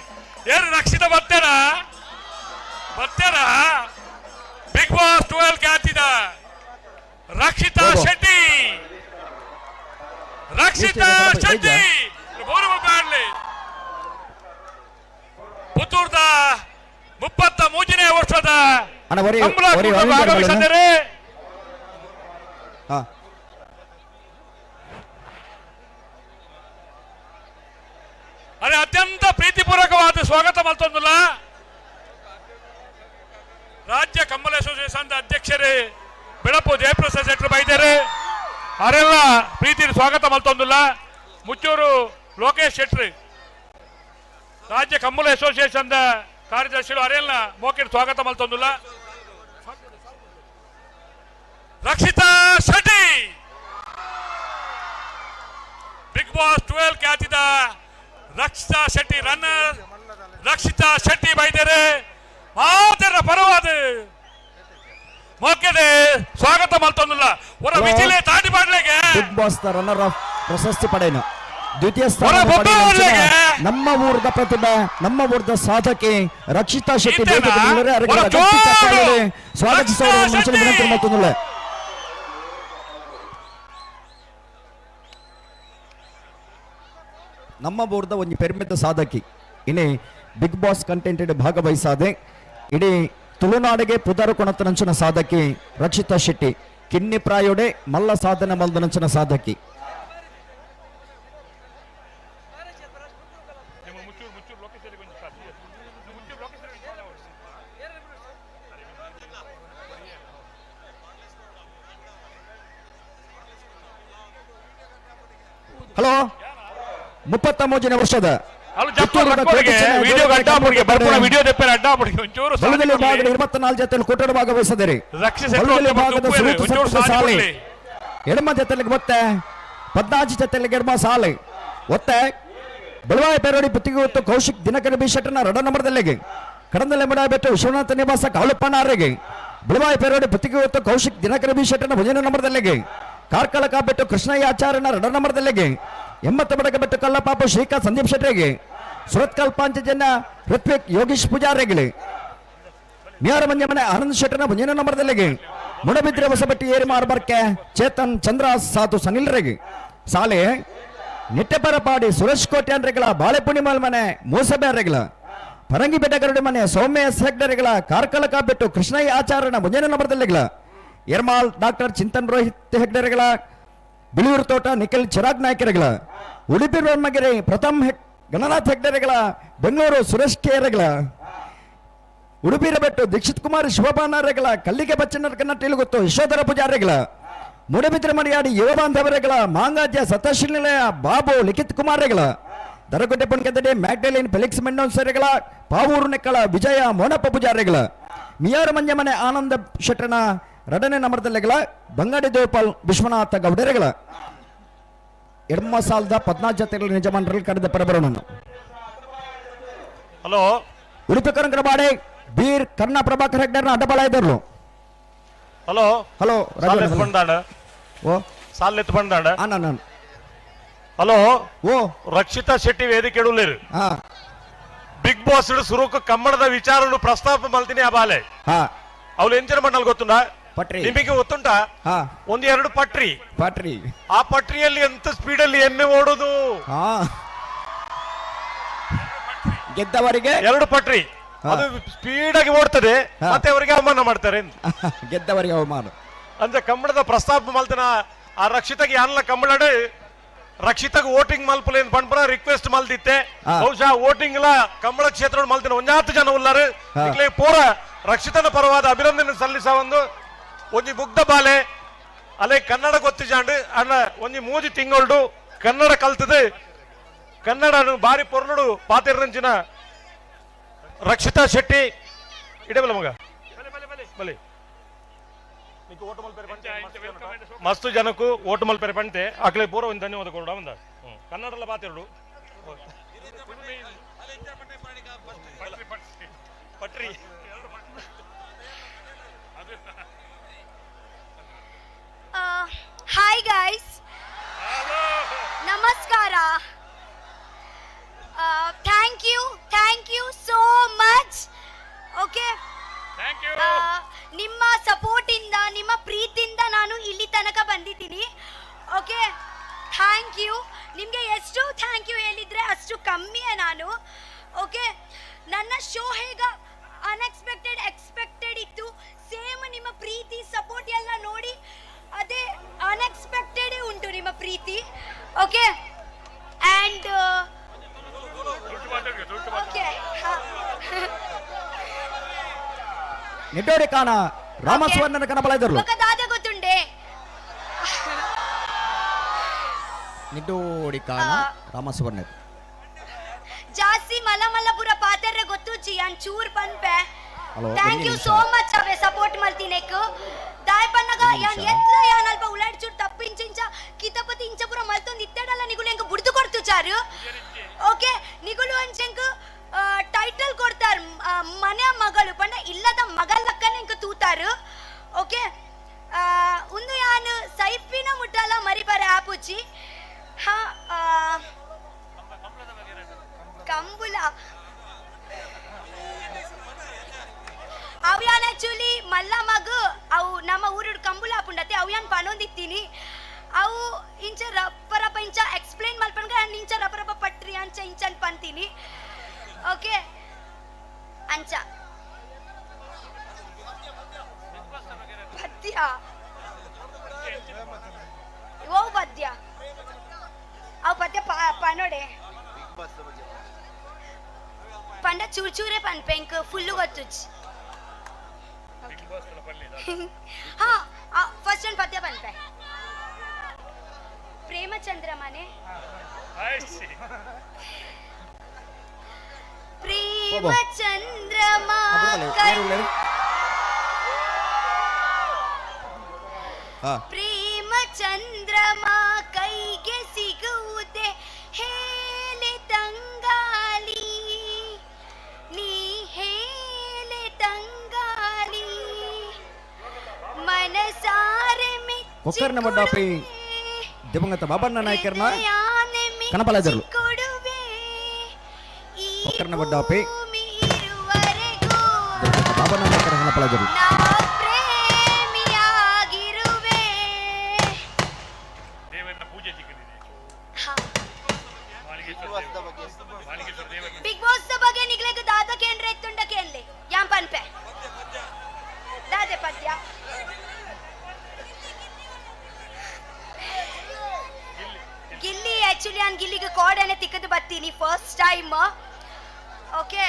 ಏನು ರಕ್ಷಿತ ಬರ್ತಾರ ಬರ್ತಾರ ಬಿಗ್ ಬಾಸ್ 12 ಖ್ಯಾತಿದ ರಕ್ಷಿತಾ ಶೆಟ್ಟಿ ರಕ್ಷಿತಾ ಶೆಟ್ಟಿ ಪುತ್ತೂರ್ದ 33ನೇ ವರ್ಷದ ಆಗಮಿಸಿದ್ದಾರೆ. ಅರೆ ಅತ್ಯಂತ ಪ್ರೀತಿಪೂರ್ವಕವಾದ ಸ್ವಾಗತ ಮಲ್ತೊಂದುಲ್ಲ ರಾಜ್ಯ ಕಂಬಳ ಅಸೋಸಿಯೇಷನ್ ಅಧ್ಯಕ್ಷರೇ ಬೆಳಪು ಜಯಪ್ರಸಾದ್ ಶೆಟ್ಟರು ಬೈದಾರೆ ಅವರೆಲ್ಲ ಪ್ರೀತಿ ಸ್ವಾಗತ ಮಲ್ತೊಂದುಲ್ಲ. ಮುಚ್ಚೂರು ಲೋಕೇಶ್ ಶೆಟ್ಟಿ ರಾಜ್ಯ ಕಂಬಳ ಅಸೋಸಿಯೇಷನ್ ಕಾರ್ಯದರ್ಶಿಗಳು ಅರೆಲ್ಲ ಮೋಕಿರ್ ಸ್ವಾಗತ ಮಲ್ತೊಂದುಲ್ಲ. ರಕ್ಷಿತಾ ಶೆಟ್ಟಿ ಬಿಗ್ ಬಾಸ್ 12 ಖ್ಯಾತಿದ ರಕ್ಷಿತಾ ಶೆಟ್ಟಿ ರನ್ನರ್ ರಕ್ಷಿತಾ ಶೆಟ್ಟಿ ಬೈದರೆ ಮಾತರ ಪರವಾದ ಮೋಕೆದೆ ಸ್ವಾಗತ ಮಲ್ತೊಂದುಲ್ಲ. ಹೊರ ವಿಜಿಲೆ ತಾಟಿ ಪಾಡ್ಲೆಗೆ ಬಿಗ್ ಬಾಸ್ ರನ್ನರ್ ಆಫ್ ಪ್ರಶಸ್ತಿ ಪಡೆಯನು ದ್ವಿತೀಯ ಸ್ಥಾನ ನಮ್ಮ ಊರದ ಪ್ರತಿಭೆ, ನಮ್ಮ ಊರದ ಸಾಧಕಿ ರಕ್ಷಿತಾ ಶೆಟ್ಟಿ ಸ್ವಾಗತಿಸುವ ವಿನಂತಿ ಮತ್ತೊಂದು. ನಮ್ಮ ಊರದ ಒಂದು ಪೆರ್ಮೆದ ಸಾಧಕಿ ಇನಿ ಬಿಗ್ ಬಾಸ್ ಕಂಟೆಂಟ್ ಭಾಗವಹಿಸಾದೆ ಇಡೀ ತುಳುನಾಡಿಗೆ ಪುದರು ಕೊಣತನಂಚಿನ ಸಾಧಕಿ ರಕ್ಷಿತಾ ಶೆಟ್ಟಿ ಕಿನ್ನಿ ಪ್ರಾಯೋಡೆ ಮಲ್ಲ ಸಾಧನೆ ಮಲ್ದನಂಚಿನ ಸಾಧಕಿ. ಹಲೋ, 33 ವರ್ಷದ 24 ಜೊತೆಯಲ್ಲಿ ಕೂಟದ ಭಾಗವಹಿಸಿದರೆ ಎಡಮ ಜೊತೆಲಿಗೆ ಒತ್ತೆ 14 ಜೊತೆಲಿಗೆ ಎಡಮ ಸಾಲೆ ಒತ್ತೆ ಬೆಳವಾಯ ಪೇರೋಡಿ ಪುತ್ತಿಗೆ ಹೊತ್ತು ಕೌಶಿಕ್ ದಿನಕರ ಬಿ ಶೆಟ್ಟನ ರಡ ನಂಬರ್ದಲ್ಲಿಗೆ ಕಡಂದಲೆ ಬೆಟ್ಟು ವಿಶ್ವನಾಥ ನಿವಾಸ ಕಾಳುಪ್ಪನ ಆರೆಗೆ ಬೆಳವಾಯ ಪೇರೋಡಿ ಪುತ್ತಿಗೆ ಹೊತ್ತು ಕೌಶಿಕ್ ದಿನಕರ ಬಿ ಶೆಟ್ಟನ ಭಜನ ನಂಬರ್ದಲ್ಲಿಗೆ ಕಾರ್ಕಳ ಕಾಬೆಟ್ಟು ಕೃಷ್ಣಯ್ಯ ಆಚಾರ್ಯನ ರಡ ನಂಬರ್ದಲ್ಲಿಗೆ 80 ಬಡಕ ಬೆಟ್ಟು ಕಲ್ಲಪಾಪು ಶ್ರೀಕಾಂತ್ ಸಂದೀಪ್ ಶೆಟ್ಟರಿಗೆ ಸುರತ್ಕಲ್ ಪಾಂಚಜನ್ಯ ಋತ್ವಿಕ್ ಯೋಗೀಶ್ ಪೂಜಾರಿಗಳಿಗೆ ಮಿಯಾರ ಮಂಜಮನೆ ಆನಂದ್ ಶೆಟ್ಟನ ಮುಂದಿನ ನಂಬರ್ದಲ್ಲಿಗೆ ಮುಡಬಿದ್ರೆ ಹೊಸಬಟ್ಟಿ ಏರಿ ಮಾರ್ಬರ್ಕೆ ಚೇತನ್ ಚಂದ್ರ ಸಾಧು ಸನಿಲ್ರಿಗೆ ಸಾಲೆ ನಿಟ್ಟೆಪರಪಾಡಿ ಸುರೇಶ್ ಕೋಟ್ಯಾನ್ರೆಗಳ ಬಾಳೆಪುಣಿಮಲ್ ಮನೆ ಮೂಸಬ್ಯಾರೆಗಳ ಪರಂಗಿ ಬೆಟ್ಟಗರಡಿ ಮನೆ ಸೌಮ್ಯ ಎಸ್ ಹೆಗ್ಡರೆಗಳ ಕಾರ್ಕಳ ಕಾಬೆಟ್ಟು ಕೃಷ್ಣಯ್ಯ ಆಚಾರ್ಯನ ಮುಂದಿನ ನಂಬರ್ದಲ್ಲಿಗಳ ಎರ್ಮಾಲ್ ಡಾಕ್ಟರ್ ಚಿಂತನ್ ರೋಹಿತ್ ಹೆಗ್ಡರೆಗಳ ಬಿಳಿಯೂರು ತೋಟ ನಿಖಿಲ್ ಚಿರಾಗ್ ನಾಯ್ಕರೆಗಳ ಉಡುಪಿ ಬ್ರಹ್ಮಗಿರಿ ಪ್ರಥಮ್ ಗಣನಾಥ್ ಹೆಗ್ಡರೆಗಳ ಬೆಂಗಳೂರು ಸುರೇಶ್ ಕೆರೆಗಳ ಉಡುಪಿ ಬೆಟ್ಟು ದೀಕ್ಷಿತ್ ಕುಮಾರ್ ಶಿವಬಾನಾರೆಗಳ ಕಲ್ಲಿಗೆ ಬಚ್ಚನರ್ ಕನ್ನಟ್ಟಿಲು ಗೊತ್ತು ಯಶೋಧರ ಪೂಜಾರಿಗಳ ಮೂಡಬಿದ್ರೆ ಮಡಿಯಾಡಿ ಯುವ ಬಾಂಧವರೆಗಳ ಮಾಂಗಾಜ್ಯ ಸತಶಿಲ್ ನಿಲಯ ಬಾಬು ಲಿಖಿತ್ ಕುಮಾರ್ರೆಗಳ ದರಗುಡ್ಡೆ ಪುಣ್ಕೆದಡಿ ಮ್ಯಾಗ್ಡಲಿನ್ ಫೆಲಿಕ್ಸ್ ಮೆಂಡೋನ್ಸರೆಗಳ ಪಾವೂರು ನೆಕ್ಕಳ ವಿಜಯ ಮೋನಪ್ಪ ಪೂಜಾರಿಗಳ ಮಿಯಾರ ಮಂಜಮನೆ ಆನಂದ ಶೆಟ್ಟನ ರಡನೆ ನಮರ್ದಲ್ಲೆಗಳ ಬಂಗಾಡಿ ದೇವಪಾಲ್ ವಿಶ್ವನಾಥ ಗೌಡರೆಗಳ ಎಡಮ ಸಾಲದ 14 ಜೊತೆಗಳ ನಿಜಮಾನರಲ್ಲಿ ಕರೆದ ಪರಬರೋಣ. ಹಲೋ, ಉಡುಪಿ ಕರಂಕರಬಾಡೆ ಬೀರ್ ಕರ್ಣ ಪ್ರಭಾಕರ್ ಹೆಗ್ಡರ್ನ ಅಡ್ಡಬಲ ಇದ್ದರು. ಹಲೋ ಹಲೋ, ಬಂದಾಡ ಓ ಸಾಲೆತ್ತು ಬಂದಾಡ. ನಾನು ಹಲೋ ಓ ರಕ್ಷಿತಾ ಶೆಟ್ಟಿ ವೇದಿಕೆ ಇಡುಲೇರು. ಬಿಗ್ ಬಾಸ್ ಸುರುಕು ಕಮ್ಮಣದ ವಿಚಾರ ಪ್ರಸ್ತಾಪ ಮಲ್ತೀನಿ ಆ ಬಾಲೆ. ಅವಳು ಎಂಚಿನ ಮಣ್ಣಲ್ಲಿ ಗೊತ್ತುಂಡ ಪಟ್ರಿ ನಿಮಗೆ ಗೊತ್ತುಂಟಾ? ಒಂದು ಎರಡು ಪಟ್ರಿ ಪಟ್ರಿ, ಆ ಪಟ್ರಿಯಲ್ಲಿ ಎಂತ ಸ್ಪೀಡ್ ಅಲ್ಲಿ ಎಮ್ಮೆ ಓಡೋದು. ಗೆದ್ದವರಿಗೆ ಎರಡು ಪಟ್ರಿ, ಅದು ಸ್ಪೀಡ್ ಆಗಿ ಓಡ್ತದೆ, ಮತ್ತೆ ಅವರಿಗೆ ಅವಮಾನ ಮಾಡ್ತಾರೆ. ಗೆದ್ದವರಿಗೆ ಅವಮಾನ ಅಂದ್ರೆ ಕಂಬಳದ ಪ್ರಸ್ತಾಪ ಮಲ್ತನ ಆ ರಕ್ಷಿತಗೆ ಯಾರಲ್ಲ ಕಂಬಳಡು ರಕ್ಷಿತಗೆ ವೋಟಿಂಗ್ ಮಲ್ಪುಲೆ ಪಂಪರ ರಿಕ್ವೆಸ್ಟ್ ಮಲ್ದಿತ್ತೆ. ಬಹುಶಃ ವೋಟಿಂಗ್ ಲ ಕಂಬಳ ಕ್ಷೇತ್ರ ಮಲ್ತಿನ ಒಂಜಾತು ಜನ ಉಲ್ಲಾರು ಇಕ್ಲೆ ಪೂರ ರಕ್ಷಿತನ ಪರವಾದ ಅಭಿನಂದನೆ ಸಲ್ಲಿಸ ಒಂದು ಒಂಜಿ ಮುಗ್ಧ ಬಾಲೆ ಅಲ್ಲೇ ಕನ್ನಡ ಗೊತ್ತಿಜಾಂಡು ಅಣ್ಣ ಒಂಜಿ ಮೂಜಿ ತಿಂಗಳ್ಡು ಕನ್ನಡ ಕಲ್ತದೆ ಕನ್ನಡ ಬಾರಿ ಪೊರ್ಲುಡು ಪಾತಿರಂಚಿನ ರಕ್ಷಿತಾ ಶೆಟ್ಟಿ ಇಡಬಲ್ಲ ಮಗ ಬಲೆ ಮಸ್ತು ಜನಕ್ಕೂ ಓಟು ಮಲ್ಪೆರೆ ಪಂತೆ ಅಕ್ಲೆ ಪೂರ ಒಂದು ಧನ್ಯವಾದ ಕೊಡ ಬಂದ ಕನ್ನಡಲ್ಲ ಬಾತಿರುಡು ಪಟ್ರಿ. ಹಾಯ್ ಗೈಸ್, ನಮಸ್ಕಾರ. Thank you, thank you so much. Okay, ನಿಮ್ಮ ಸಪೋರ್ಟಿಂದ ನಿಮ್ಮ ಪ್ರೀತಿಯಿಂದ ನಾನು ಇಲ್ಲಿ ತನಕ ಬಂದಿದ್ದೀನಿ. Okay, thank you. ನಿಮಗೆ ಎಷ್ಟು thank you ಹೇಳಿದರೆ ಅಷ್ಟು ಕಮ್ಮಿಯೇ ನಾನು. ಓಕೆ, ನನ್ನ ಶೋ ಹೇಗೆ ಅನ್ಎಕ್ಸ್ಪೆಕ್ಟೆಡ್ ಎಕ್ಸ್ಪೆಕ್ಟೆಡ್ ಇತ್ತು, ಸೇಮ್ ನಿಮ್ಮ ಪ್ರೀತಿ ಸಪೋರ್ಟ್ ಎಲ್ಲ ನೋಡಿ ಅದೇ ಅನ್ಎಕ್ಸ್ಪೆಕ್ಟೆಡೇ ಉಂಟು ನಿಮ್ಮ ಪ್ರೀತಿ. ಓಕೆ ಆ್ಯಂಡ್ ಓಕೆ ನಿಟ್ಟೋಡಿ ಕಾಣ ರಾಮಸ್ವರ್ಣನ ಕನಬಲ ಇದ್ದರು ದಾದ ಗೊತ್ತುಂಡೆ ನಿಟ್ಟೋಡಿ ಕಾಣ ರಾಮಸುವರ್ಣ ಜಾಸ್ತಿ ಮಲ ಮಲ್ಲಪುರ ಪಾತ್ರ ಗೊತ್ತುಜ್ಜಿ ಅನ್ ಚೂರ್ ಪನ್ಪೆ. Thank you so much away support ಮಲ್ತಿನೆಕ್ ದಾಯ್ ಪನ್ನಗ ಯಾನ್ ಎತ್ಲ ಯಾನ್ ಅಲ್ಪ ಉಲಾಡ್ ಚೂರ್ ತಪ್ಪಿಂಚಿಂಚ ಕಿತಪತಿ ಇಂಚಪುರ ಮಲ್ತೊಂದು ಇತ್ತೆಡಲ್ಲ ನಿಗುಲು ಎಂಕ್ ಬುಡ್ದು ಕೊಡ್ತು ಚಾರು. ಓಕೆ, ನಿಗುಲು ಅಂಚೆಂಕ್ ಟೈಟಲ್ ಕೊಡ್ತಾರ ಮನೆ ಮಗಳು ಪಂಡ ಇಲ್ಲದ ಮಗಲಕ್ಕನೆ ಎಂಕ್ ತೂತಾರು. ಓಕೆ, ಉಂದು ಯಾನ್ ಸೈಪಿನ ಮುಟ್ಟಲ ಮರಿಪರೆ ಆಪುಜಿ. ಹಾ, ಆಕ್ಚುಲಿ ಮಲ್ಲ ಮಗು ಅವು ನಮ್ಮ ಊರುಡು ಕಂಬುಲ ಆಪುಂಡತೆ ಅವು ಯಾನ್ ಪನೊಂದಿತ್ತೀನಿ ಅವು ಇಂಚ ರಪ್ಪ ರಪ್ಪ ಇಂಚ ಎಕ್ಸ್ಪ್ಲೇನ್ ಮಲ್ಪನ್ಗ ಇಂಚ ರಪ್ಪ ರಪ್ಪ ಪಟ್ರಿ ಅಂಚ ಇಂಚನ್ ಪಂತೀನಿ ಓಕೆ ಅಂಚ ಪದ್ಯ ಓ ಪದ್ಯ ಅವು ಪದ್ಯ ಪನೋಡೆ ಪಂಡ ಚೂರ್ ಚೂರೇ ಪನ್ಪೆ ಇಂಕ್ ಫುಲ್ಲು ಗೊತ್ತುಚ್ ಹಾ ಫಸ್ಟ್ ಒಂದು ಪದ್ಯ ಪನ್ಪೆ ಪ್ರೇಮಚಂದ್ರಮನೆ ಪ್ರೇಮಚಂದ್ರಮ ಪ್ರೇಮಚಂದ್ರಮ ಕೈಗೆ ಸಿಗುವುದೇ ಹೇಲೆ ತಂಗಾಲಿ ನೀ ಹೇಲೆ ತಂಗಾಲಿ ಮನಸಾರೆ ಕೊಕ್ಕರ್ನ ಬಡ್ಡಾಪಿ ದಿವಂಗತ ಬಾಬಣ್ಣ ನಾಯ್ಕರ್ನ ಕಣಪಲಾಜರ್ಲು ಕೊಕ್ಕರ್ನ ಬಡ್ಡಾಪಿ ದಿವಂಗತ ಬಾಬಣ್ಣ ನಾಯ್ಕರ ಕಣಪಲಾಜರ್ಲು ಪ್ರೇಮಿಯಾಗಿರುವೆ ಬಿಗ್ ಬಾಸ್ ಬಗ್ಗೆ ನಿಗ್ಲೆಗ್ ದಾದ ಕೇಂದ್ರ ಎತ್ತುಂಡ ಕೇನ್ಲೆ ಯಾಂ ಪನ್ಪೆ ದಾದೆ ಪದ್ಯ ಗಿಲ್ಲಿ ಆಕ್ಚುಲಿ ನಾನು ಗಿಲ್ಲಿಗೆ ಕೋಡನೆ ತಿಕ್ಕದು ಬರ್ತೀನಿ ಫಸ್ಟ್ ಟೈಮ್ ಓಕೆ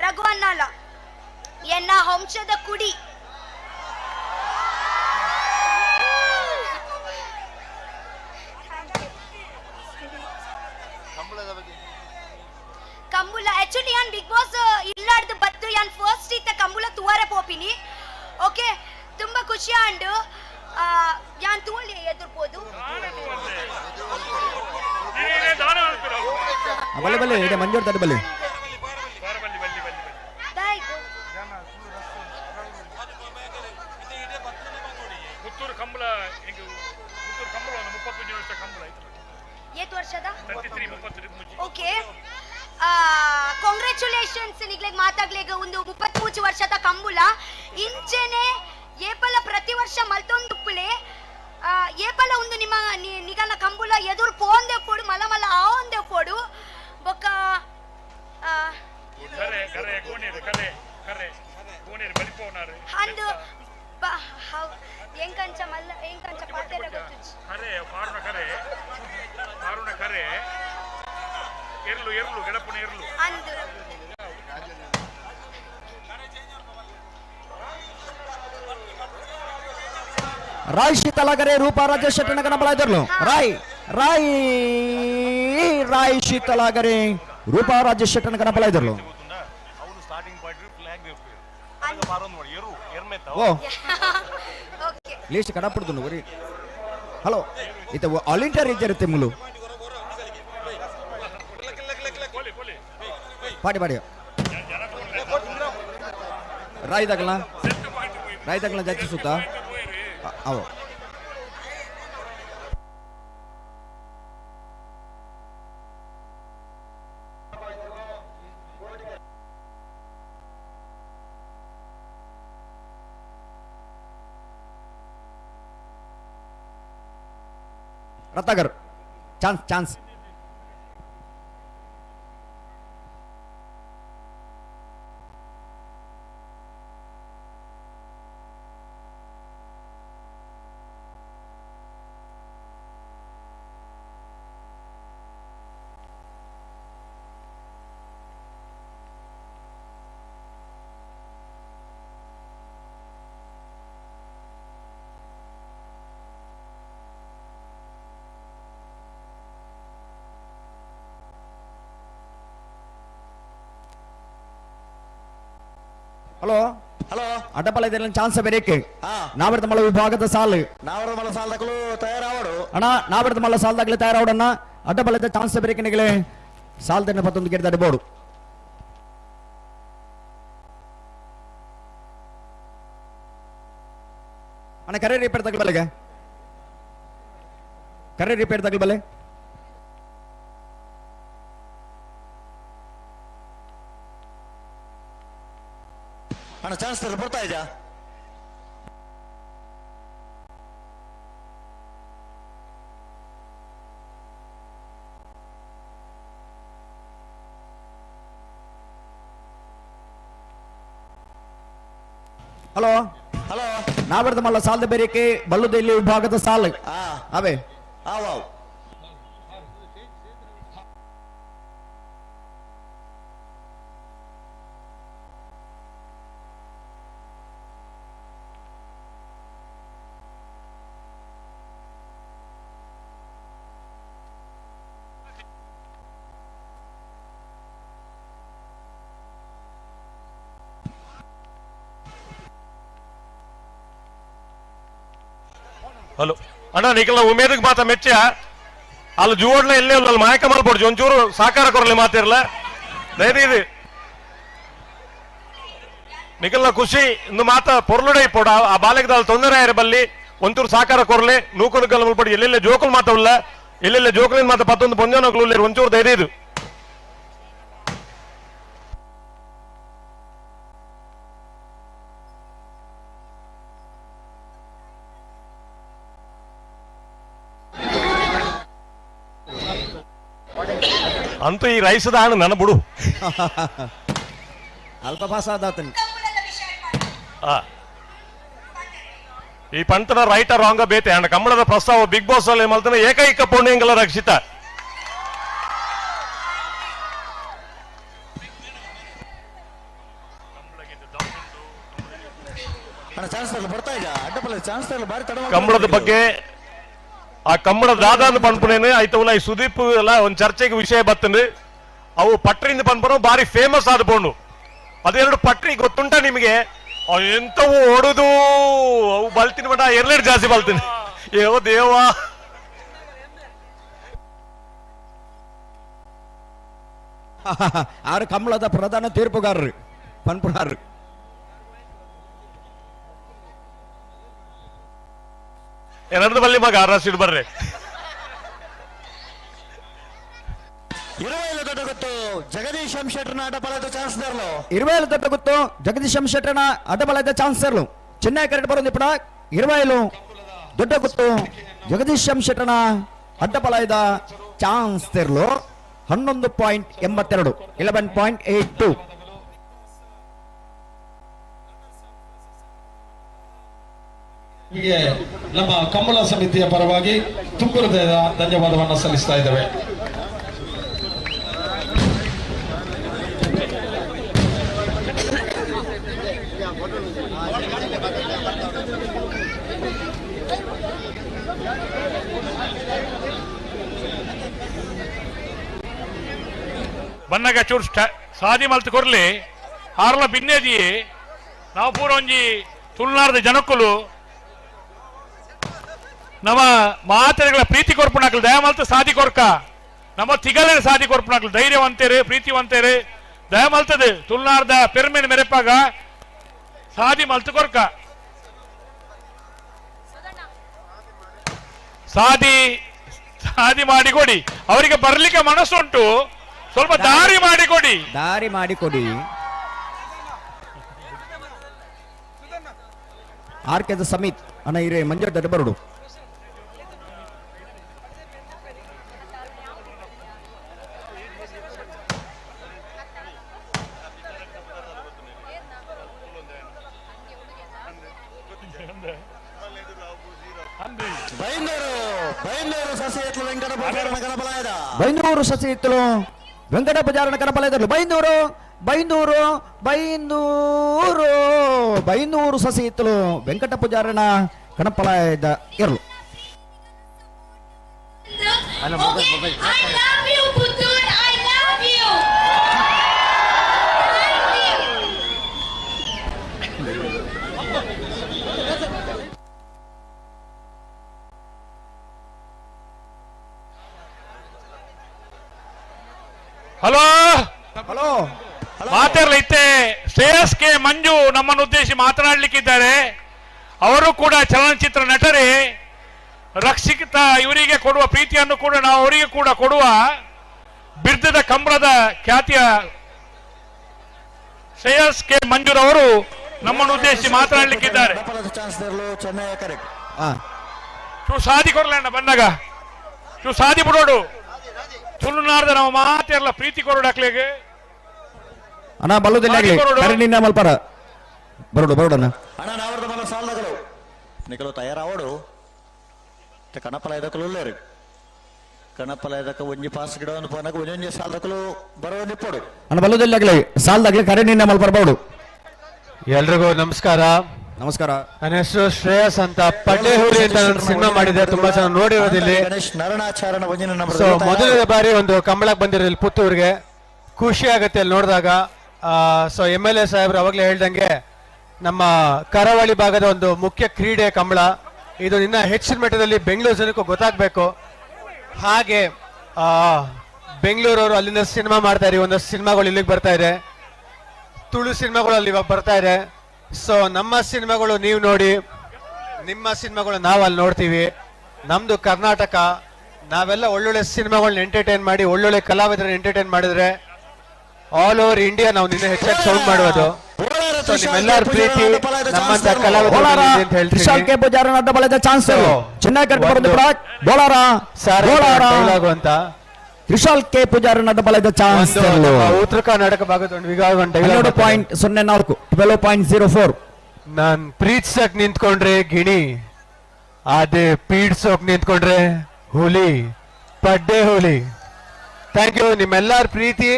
ರಘು ಅನ್ನಲ್ಲ ಎನ್ನ ವಂಶದ ಕುಡಿ ಕಂಬುಲ ಆಕ್ಚುಲಿ ಯಾನ್ ಬಿಗ್ ಬಾಸ್ ಇಲ್ಲಾಡ್ದು ಬತ್ತು ಯಾನ್ ಫಸ್ಟ್ ಇತ್ತ ಕಂಬುಲ ತುವಾರೆ ಪೋಪಿನಿ ಓಕೆ ತುಂಬಾ ಖುಷಿ ಆಂಡು ಯಾನ್ ತೂಳಿ ಎದುರ್ಬೋದು ಬಲ್ಲೆ ಬಲ್ಲೆ ಇದೆ ಮಂಜೂರ್ ತಡೆ ಬಲ್ಲೆ ಪುತ್ತೂರು ಕಂಬಳ ಪುತ್ತೂರು ಕಂಬಳ ಒಂದು 35 ವರ್ಷ ಕಂಬಳ ಆಯ್ತು ಏತ್ ವರ್ಷದ 33 33 ಓಕೆ ಕಾಂಗ್ರ್ಯಾಚುಲೇಷನ್ಸ್ ನಿಗ್ಲೆಗ್ ಮಾತಾಗ್ಲೆಗ್ ಒಂದು 33 ವರ್ಷದ ಕಂಬುಲ ಇಂಚೆನೆ ಏಪಲ ಪ್ರತಿ ವರ್ಷ ಮಲ್ತೊಂದು ಉಪ್ಪುಲೆ ಏಪಲ ಒಂದು ನಿಮ್ಮ ನಿಗಲ ಕಂಬುಲ ಎದುರು ಪೋಂದೆ ಪೋಡು ಮಲ ಮಲ ಆವಂದೆ ಪೋಡು ಬೊಕ್ಕ ಕರೆ ಕರೆ ಕೋಣೇರು ಕರೆ ಕರೆ ಕೋಣೇರು ಬಲಿಪೋನಾರು ಅಂದು ಎಂಕಂಚ ಮಲ್ಲ ಎಂಕಂಚ ಪಾತೆರ ಗೊತ್ತುಜಿ ಕರೆ ಪಾರುಣ ಕರೆ ಪಾರುಣ ಕರೆ ಎರ್ಲು ಎರ್ಲು ಗಡಪುಣ ಎರ್ಲು ಅಂದು ರಾಯ್ ಶೀತಲಗರೆ ರೂಪಾ ರಾಜೇಶ್ ಶೆಟ್ಟನ ಕಣಬಲಾಯ್ದರ್ಲು ರಾಯ್ ರಾಯ್ ರಾಯ್ ಶೀತಲಾಗರೆ ರೂಪಾ ರಾಜೇಶ್ ಶೆಟ್ಟನ ಕಣಬಲಾಯ್ದರ್ಲು ಓ ಲಿಸ್ಟ್ ಕಡಪಡ್ದು ಒರಿ ಹಲೋ ಇತ ಆಲ್ ಇಂಡಿಯಾ ರೀಜರ್ ತಿಮ್ಮಲು ಪಾಡಿ ಪಾಡಿ ರಾಯ್ ತಗಲ ರಾಯ್ ತಗಲ ಜಾಸ್ತಿ ಸುತ್ತ ಅವ Ratnakar chance chance hello hello ಅಡ್ಡಪಲ್ಲ ಇದರಲ್ಲಿ ಚಾನ್ಸ್ ಬೇರೆ ನಾವಿರ್ದ ಮಲ್ಲ ವಿಭಾಗದ ಸಾಲು ನಾವರದ ಮಲ್ಲ ಸಾಲದಕ್ಕೂ ತಯಾರಾವಡು ಅಣ್ಣ ನಾವಿರ್ದ ಮಲ್ಲ ಸಾಲದಾಗಲೇ ತಯಾರಾವಡಣ್ಣ ಅಡ್ಡಪಲ್ಲ ಚಾನ್ಸ್ ಬೇರೆ ನಿಗಲೇ ಸಾಲದನ್ನ ಪತ್ತೊಂದು ಗೆಡ್ದ ಅಡಿಬೋಡು ಅಣ್ಣ ಕರೆ ರಿಪೇರ್ ತಗಲ್ ಬಲ್ಲೆಗೆ ಕರೆ ರಿಪೇರ್ ತಗಲ್ ಬಲ್ಲೆ ಅಣ್ಣ ಚಾನ್ಸ್ ಬರ್ತಾ ಇದೆಯಾ? ಹಲೋ ಹಲೋ ನಾವರ್ದ ಮಲ್ಲ ಸಾಲದ ಬೇರೆಕೆ ಬಲ್ಲುದೆಲ್ಲಿ ವಿಭಾಗದ ಸಾಲು ಅವೇ. ಹಲೋ ಅಣ್ಣ, ನಿಖಲ ಉಮೇದಕ್ಕೆ ಮಾತ ಮೆಚ್ಚ ಅಲ್ಲಿ ಜೋಡ್ಲ ಎಲ್ಲೇ ಅಲ್ಲಿ ಮಾಯಕ ಮಲ್ಪೊಡ್ಚಿ ಒಂಚೂರು ಸಾಕಾರ ಕೊರಲಿ ಮಾತಿರ್ಲ ದಯದೀದು ನಿಖಲ್ನ ಖುಷಿ ಇಂದು ಮಾತ ಪೊರ್ಲುಡೆ ಇಪ್ಪೋಡು. ಆ ಬಾಲಕದ ತೊಂದರೆ ಆಯ್ರ ಬಲ್ಲಿ ಒಂಚೂರು ಸಾಕಾರ ಕೊರಲೆ ನೂಕುನು ಗಲ್ ಮಲ್ಪೊಡು. ಎಲ್ಲೆಲ್ಲ ಜೋಕುಲು ಮಾತವಲ್ಲ, ಎಲ್ಲೆಲ್ಲ ಜೋಕುಲಿನ ಮಾತ ಪತ್ತೊಂದು ಪೊಂಜನಕ್ಲು ಉಲ್ಲೇರು, ಒಂಚೂರು ದಯದೀದು. ಅಂತೂ ಈ ರೈಸದ ಹಣ್ಣು ನನ್ನ ಬಿಡು. ಅಲ್ಪ ಭಾಷಾದಾತನ್ ಈ ಪಂತನ ರೈಟ್ ರಾಂಗ್ ಬೇತೆ ಅಣ್ಣ. ಕಮ್ಮಳದ ಪ್ರಸ್ತಾವ ಬಿಗ್ ಬಾಸ್ ಅಲ್ಲಿ ಮಲ್ತನ ಏಕೈಕ ಪುಣ್ಯಂಗಲ ರಕ್ಷಿತ. ಕಂಬಳದ ಬಗ್ಗೆ ಆ ಕಂಬಳ ದಾದಾನು ಪನ್ಪುನೇನು ಆಯ್ತವಲ್ಲ ಈ ಸುದೀಪ್ ಎಲ್ಲ ಒಂದು ಚರ್ಚೆಗೆ ವಿಷಯ ಬರ್ತದೆ. ಅವು ಪಟ್ರಿಂದ ಪನ್ಪುನ ಬಾರಿ ಫೇಮಸ್ ಆದ ಪೋಂಡು. ಅದೆರಡು ಪಟ್ರಿ ಗೊತ್ತುಂಟ ನಿಮಗೆ? ಅವು ಎಂತವು ಓಡುದು, ಅವು ಬಲ್ತೀನಿ ಬಟ್ ಎರಡೆರಡು ಜಾಸ್ತಿ ಬಲ್ತೀನಿ. ಏವೋ ದೇವಾ. ಆರು ಕಂಬಳದ ಪ್ರಧಾನ ತೀರ್ಪುಗಾರರು ಪನ್ಪುನಾರು. ಎರಡು ಬಲ್ಲಿ ಮಗ ಅರಸಿಡ್ ಬರ್ರಿ. ಇರುವೈಲು ದೊಡ್ಡ ಗೊತ್ತು ಜಗದೀಶ್ ಎಂ ಶೆಟ್ಟರ್ನ ಅಡ್ಡಬಲದ ಚಾನ್ಸ್ದರ್ಲು. ಇರುವೈಲು ದೊಡ್ಡ ಗೊತ್ತು ಜಗದೀಶ್ ಎಂ ಶೆಟ್ಟರ್ನ ಅಡ್ಡಬಲದ ಚಾನ್ಸರ್ಲು. ಚೆನ್ನೈ ಕರೆಕ್ಟ್ ಬರೋದು ಇಪ್ಪಡ. ಇರುವೈಲು ದೊಡ್ಡ ಗೊತ್ತು ಜಗದೀಶ್ ಎಂ ಶೆಟ್ಟರ್ನ ಅಡ್ಡಬಲದ ಚಾನ್ಸ್ದರ್ಲು 11.82 11.82. ನಿಮಗೆ ನಮ್ಮ ಕಂಬಳ ಸಮಿತಿಯ ಪರವಾಗಿ ತುಂಬು ಹೃದಯದ ಧನ್ಯವಾದವನ್ನು ಸಲ್ಲಿಸ್ತಾ ಇದ್ದೇವೆ. ಬನ್ನಗ ಚೂರು ಸಾದಿ ಮಲ್ತು ಕೊರ್ಲಿ ಆರ್ಲ ಬಿನ್ನೇದಿ ನಾವು ಪೂರ ಒಂಜಿ ತುಳುನಾಡದ ಜನಕ್ಕುಲು ನಮ್ಮ ಮಾತೆಗಳ ಪ್ರೀತಿ ಕೊರ್ಪುಣಾಕ್ಲು ದಯಮಲ್ತು ಸಾದಿ ಕೊರ್ಕ ನಮ್ಮ ತಿಗಲೇ ಸಾದಿ ಕೊರ್ಪುಣಾಕ್ಲು ಧೈರ್ಯವಂತೇರು ಪ್ರೀತಿವಂತೇರು ದಯಮಲ್ತದೆ ತುಳುನಾಡದ ಪೆರ್ಮೆನ್ ಮೆರೆಪಾಗ ಸಾದಿ ಮಲ್ತು ಕೊರ್ಕ ಸಾದಿ ಸಾದಿ ಮಾಡಿಕೊಡಿ. ಅವರಿಗೆ ಬರ್ಲಿಕ್ಕೆ ಮನಸ್ಸುಂಟು, ಸ್ವಲ್ಪ ದಾರಿ ಮಾಡಿಕೊಡಿ, ದಾರಿ ಮಾಡಿಕೊಡಿ. ಆರ್ ಕೆ ಸಮಿತ್ ಅಣ್ಣ ಇರೇ ಮಂಜು ದೊಡ್ಡ ಬರುಡು. ಬೈಂದೂರು ಸಸಿಹಿತ್ತಲು ವೆಂಕಟ ಪೂಜಾರನ ಕನಪಲಯದಲು. ಬೈಂದೂರು ಬೈಂದೂರು ಬೈಂದೂರು ಬೈಂದೂರು ಸಸಿಹಿತ್ತಲು ವೆಂಕಟ ಪೂಜಾರನ ಕಣಪಲಯದ ಇರಲು. ಹಲೋ ಹಲೋ ಮಾತಾಡಲೈತೆ ಶ್ರೇಯಸ್ ಕೆ ಮಂಜು ನಮ್ಮನ್ನು ಉದ್ದೇಶಿಸಿ ಮಾತನಾಡಲಿಕ್ಕಿದ್ದಾರೆ. ಅವರು ಕೂಡ ಚಲನಚಿತ್ರ ನಟರೇ. ರಕ್ಷಿತ ಇವರಿಗೆ ಕೊಡುವ ಪ್ರೀತಿಯನ್ನು ಕೂಡ ನಾವು ಅವರಿಗೆ ಕೂಡ ಕೊಡುವ ಬಿರ್ದದ ಕಂಬಳದ ಖ್ಯಾತಿಯ ಶ್ರೇಯಸ್ ಕೆ ಮಂಜುರವರು ನಮ್ಮನ್ನು ಉದ್ದೇಶಿಸಿ ಮಾತನಾಡಲಿಕ್ಕಿದ್ದಾರೆ. ಸಾದಿ ಕೊರಲಣ್ಣ ಬಂದಾಗ ಚೂ ಸಾದಿ ಬಿಡೋಡು ತುಳುನಾಡ್ದ ನಮ್ಮ ಮಾತೆಲ್ಲ ಪ್ರೀತಿ ಕೊರಡಾಕ್ಲಿಗೆ ಅಣ್ಣ ಬಲ್ಲುದಿಲ್ಲ ಕರೆ ನಿನ್ನ ಮಲ್ಪರ ಬರೋಡು ಬರೋಡಣ್ಣ. ಅಣ್ಣ ನಾವರ್ದ ಮಲ್ಲ ಸಾಲದಗಳು ನಿಕಲು ತಯಾರಾವಡು ಕಣಪಲ ಇದಕ್ಕಲು ಉಳ್ಳೇರು ಕಣಪಲ ಇದಕ್ಕೆ ಒಂಜಿ ಪಾಸ್ ಗಿಡ ಒಂದು ಪೋನಕ ಒಂಜೊಂಜಿ ಸಾಲದಕ್ಕಲು ಬರೋ ನಿಪ್ಪೋಡು. ಅಣ್ಣ ಬಲ್ಲುದಿಲ್ಲ ಸಾಲದಾಗ್ಲಿ ಕರೆ ನಿನ್ನ ಮಲ್ಪರ ಬರೋಡು. ಎಲ್ರಿಗೂ ನಮಸ್ಕಾರ. ನಮಸ್ಕಾರ. ನನ್ನ ಹೆಸರು ಶ್ರೇಯಸ್ ಅಂತ. ಪಡ್ಡೆಹುಲಿ ಅಂತ ನಾನು ಸಿನಿಮಾ ಮಾಡಿದ್ದೆ, ತುಂಬಾ ಚೆನ್ನಾಗಿ ನೋಡಿರೋದಿಲ್ಲಿ. ಸೊ ಮೊದಲನೇ ಬಾರಿ ಒಂದು ಕಂಬಳಕ್ಕೆ ಬಂದಿರೋದಿಲ್ಲ ಪುತ್ತೂರಿಗೆ, ಖುಷಿ ಆಗುತ್ತೆ ಅಲ್ಲಿ ನೋಡಿದಾಗ. ಸೊ MLA ಸಾಹೇಬ್ರು ಅವಾಗಲೇ ಹೇಳ್ದಂಗೆ ನಮ್ಮ ಕರಾವಳಿ ಭಾಗದ ಒಂದು ಮುಖ್ಯ ಕ್ರೀಡೆ ಕಂಬಳ. ಇದು ಇನ್ನ ಹೆಚ್ಚಿನ ಮಟ್ಟದಲ್ಲಿ ಬೆಂಗಳೂರು ಜನಕ್ಕೂ ಗೊತ್ತಾಗಬೇಕು. ಹಾಗೆ ಬೆಂಗಳೂರವರು ಅಲ್ಲಿಂದ ಸಿನಿಮಾ ಮಾಡ್ತಾರೆ, ಒಂದಷ್ಟು ಸಿನಿಮಾಗಳು ಇಲ್ಲಿಗೆ ಬರ್ತಾ ಇದೆ, ತುಳು ಸಿನಿಮಾಗಳು ಅಲ್ಲಿ ಇವಾಗ ಬರ್ತಾ ಇದೆ. ಸೊ ನಮ್ಮ ಸಿನಿಮಾಗಳು ನೀವು ನೋಡಿ, ನಿಮ್ಮ ಸಿನಿಮಾಗಳು ನಾವು ಅಲ್ಲಿ ನೋಡ್ತೀವಿ. ನಮ್ದು ಕರ್ನಾಟಕ, ನಾವೆಲ್ಲ ಒಳ್ಳೊಳ್ಳೆ ಸಿನಿಮಾಗಳನ್ನ ಎಂಟರ್ಟೈನ್ ಮಾಡಿ ಒಳ್ಳೊಳ್ಳೆ ಕಲಾವಿದರನ್ನ ಎಂಟರ್ಟೈನ್ ಮಾಡಿದ್ರೆ ಆಲ್ ಓವರ್ ಇಂಡಿಯಾ ನಾವು ನಿನ್ನೆ ಹೆಚ್ಚಾಗಿ ಸೌಂಡ್ ಮಾಡುವುದು. ಸೊ ನಿಮ್ಮೆಲ್ಲರ ಪ್ರೀತಿ ನಮ್ಮಂತ ಕಲಾವಿದರು ಅಂತ ಹೇಳ್ತೀನಿ. ವಿಶಾಲ್ ಕೆ ಪೂಜಾರನ ಬಲದ ಚಾನ್ಸ್ ಉತ್ತರ ಕರ್ನಾಟಕ ಭಾಗದ ಒಂದು 12.04 12.04. ನಾನ್ ಪ್ರೀತಿಸಕ್ ನಿಂತ್ಕೊಂಡ್ರೆ ಗಿಣಿ, ಅದೇ ಪೀಡ್ಸೋಕ್ ನಿಂತ್ಕೊಂಡ್ರೆ ಹುಲಿ, ಪಡ್ಡೆ ಹುಲಿ. Thank you. ನಿಮ್ಮೆಲ್ಲರ ಪ್ರೀತಿ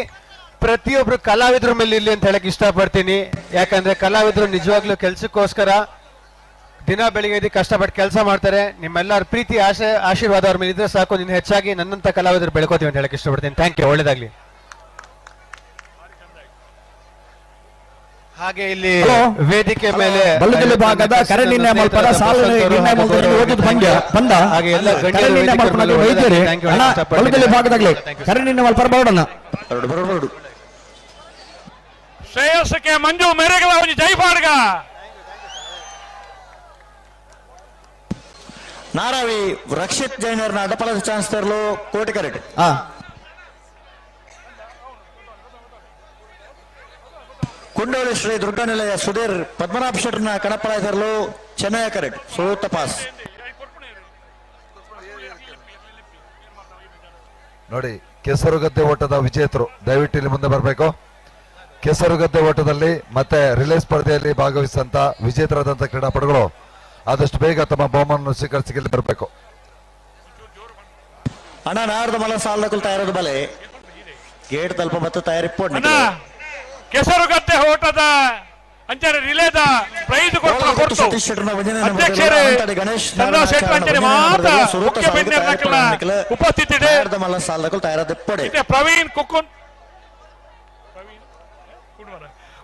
ಪ್ರತಿಯೊಬ್ರು ಕಲಾವಿದ್ರ ಮೇಲೆ ಇಲ್ಲಿ ಅಂತ ಹೇಳಕ್ ಇಷ್ಟಪಡ್ತೀನಿ. ಯಾಕಂದ್ರೆ ಕಲಾವಿದರು ನಿಜವಾಗ್ಲೂ ಕೆಲ್ಸಕ್ಕೋಸ್ಕರ ದಿನ ಬೆಳಿಗ್ಗೆ ಎದ್ದು ಕಷ್ಟಪಟ್ಟು ಕೆಲಸ ಮಾಡ್ತಾರೆ. ನಿಮ್ಮೆಲ್ಲರ ಪ್ರೀತಿ ಆಶೆ ಆಶೀರ್ವಾದ ಅವ್ರ ಮೇಲೆ ಇದ್ರೆ ಸಾಕು, ನಿನ್ನ ಹೆಚ್ಚಾಗಿ ನನ್ನಂತ ಕಲಾವಿದರು ಬೆಳ್ಕೋತೀವಿ ಅಂತ ಹೇಳಕ್ ಇಷ್ಟಪಡ್ತೀನಿ. Thank you, ಒಳ್ಳೇದಾಗ್ಲಿ. ಹಾಗೆ ಇಲ್ಲಿ ವೇದಿಕೆ ಮೇಲೆ ಬಲ್ಲುದಿಲ್ಲ ಭಾಗದ ಕರೆ ನಿರ್ಣಯ ಮಲ್ಪದ ಸಾಲ ನಿರ್ಣಯ ಬಂದ ಹಾಗೆ ಎಲ್ಲ ಕರೆ ನಿರ್ಣಯ ಮಲ್ಪನ ವೈದ್ಯರೇ ಬಲ್ಲುದಿಲ್ಲ ಭಾಗದಾಗಲಿ ಕರೆ ನಿರ್ಣಯ ಮಲ್ಪರ ಬರೋಣ. ಶ್ರೇಯಸ್ಸಕ್ಕೆ ಮಂಜು ಮೇರೆಗಳ ಒಂದು ಜೈಪಾಡ್ಗ. ನಾರಾವಿ ರಕ್ಷಿತ್ ಜೈನರ್ನ ಅಡಪಲದ ಚಾನ್ಸ್ ತರಲು ಕೋಟಿ ಕರೆಕ್ಟ್. ಕುಂಡೋಳಿ ಶ್ರೀ ದುರ್ಗಾನಿಲಯ ಸುಧೀರ್ ಪದ್ಮನಾಭ ಶೆಟ್ಟರ್ನ ಕಣಪಲ ತರಲು ಚೆನ್ನೈ ಕರೆಕ್ಟ್ ಸೂತ ಪಾಸ್. ನೋಡಿ, ಕೆಸರುಗದ್ದೆ ಓಟದ ವಿಜೇತರು ದಯವಿಟ್ಟು ಇಲ್ಲಿ ಮುಂದೆ ಬರಬೇಕು. ಕೆಸರುಗದ್ದೆ ಓಟದಲ್ಲಿ ಮತ್ತೆ ರಿಲೇ ಸ್ಪರ್ಧೆಯಲ್ಲಿ ಭಾಗವಹಿಸಿದಂತ ವಿಜೇತರಾದಂತಹ ಕ್ರೀಡಾಪಟುಗಳು ಆದಷ್ಟು ಬೇಗ ತಮ್ಮ ಬಹುಮಾನವನ್ನು ಸ್ವೀಕರಿಸಿ ಬರಬೇಕು. ಅಣ್ಣ ನಾರ್ದ ಮಲ ಸಾಲದಕ್ಕೂ ತಯಾರದ ಬಲೆ ಗೇಟ್ ತಲುಪ ಮತ್ತು ತಯಾರಿ ಕೆಸರುಗದ್ದೆ ಓಟದ ಅಂಚನೆ ರಿಲೇದ ಪ್ರೈಸ್ ಕೊಟ್ಟು ಅಧ್ಯಕ್ಷರೇ ಚಂದ್ರಶೇಖರ್ ಅಂಚನೆ ಮಾತ್ರ ಮುಖ್ಯ ಬಿನ್ನೆರ್ನಕಲ್ನ ಉಪಸ್ಥಿತಿದೆ. ಪ್ರವೀಣ್ ಕುಕ್ಕುನ್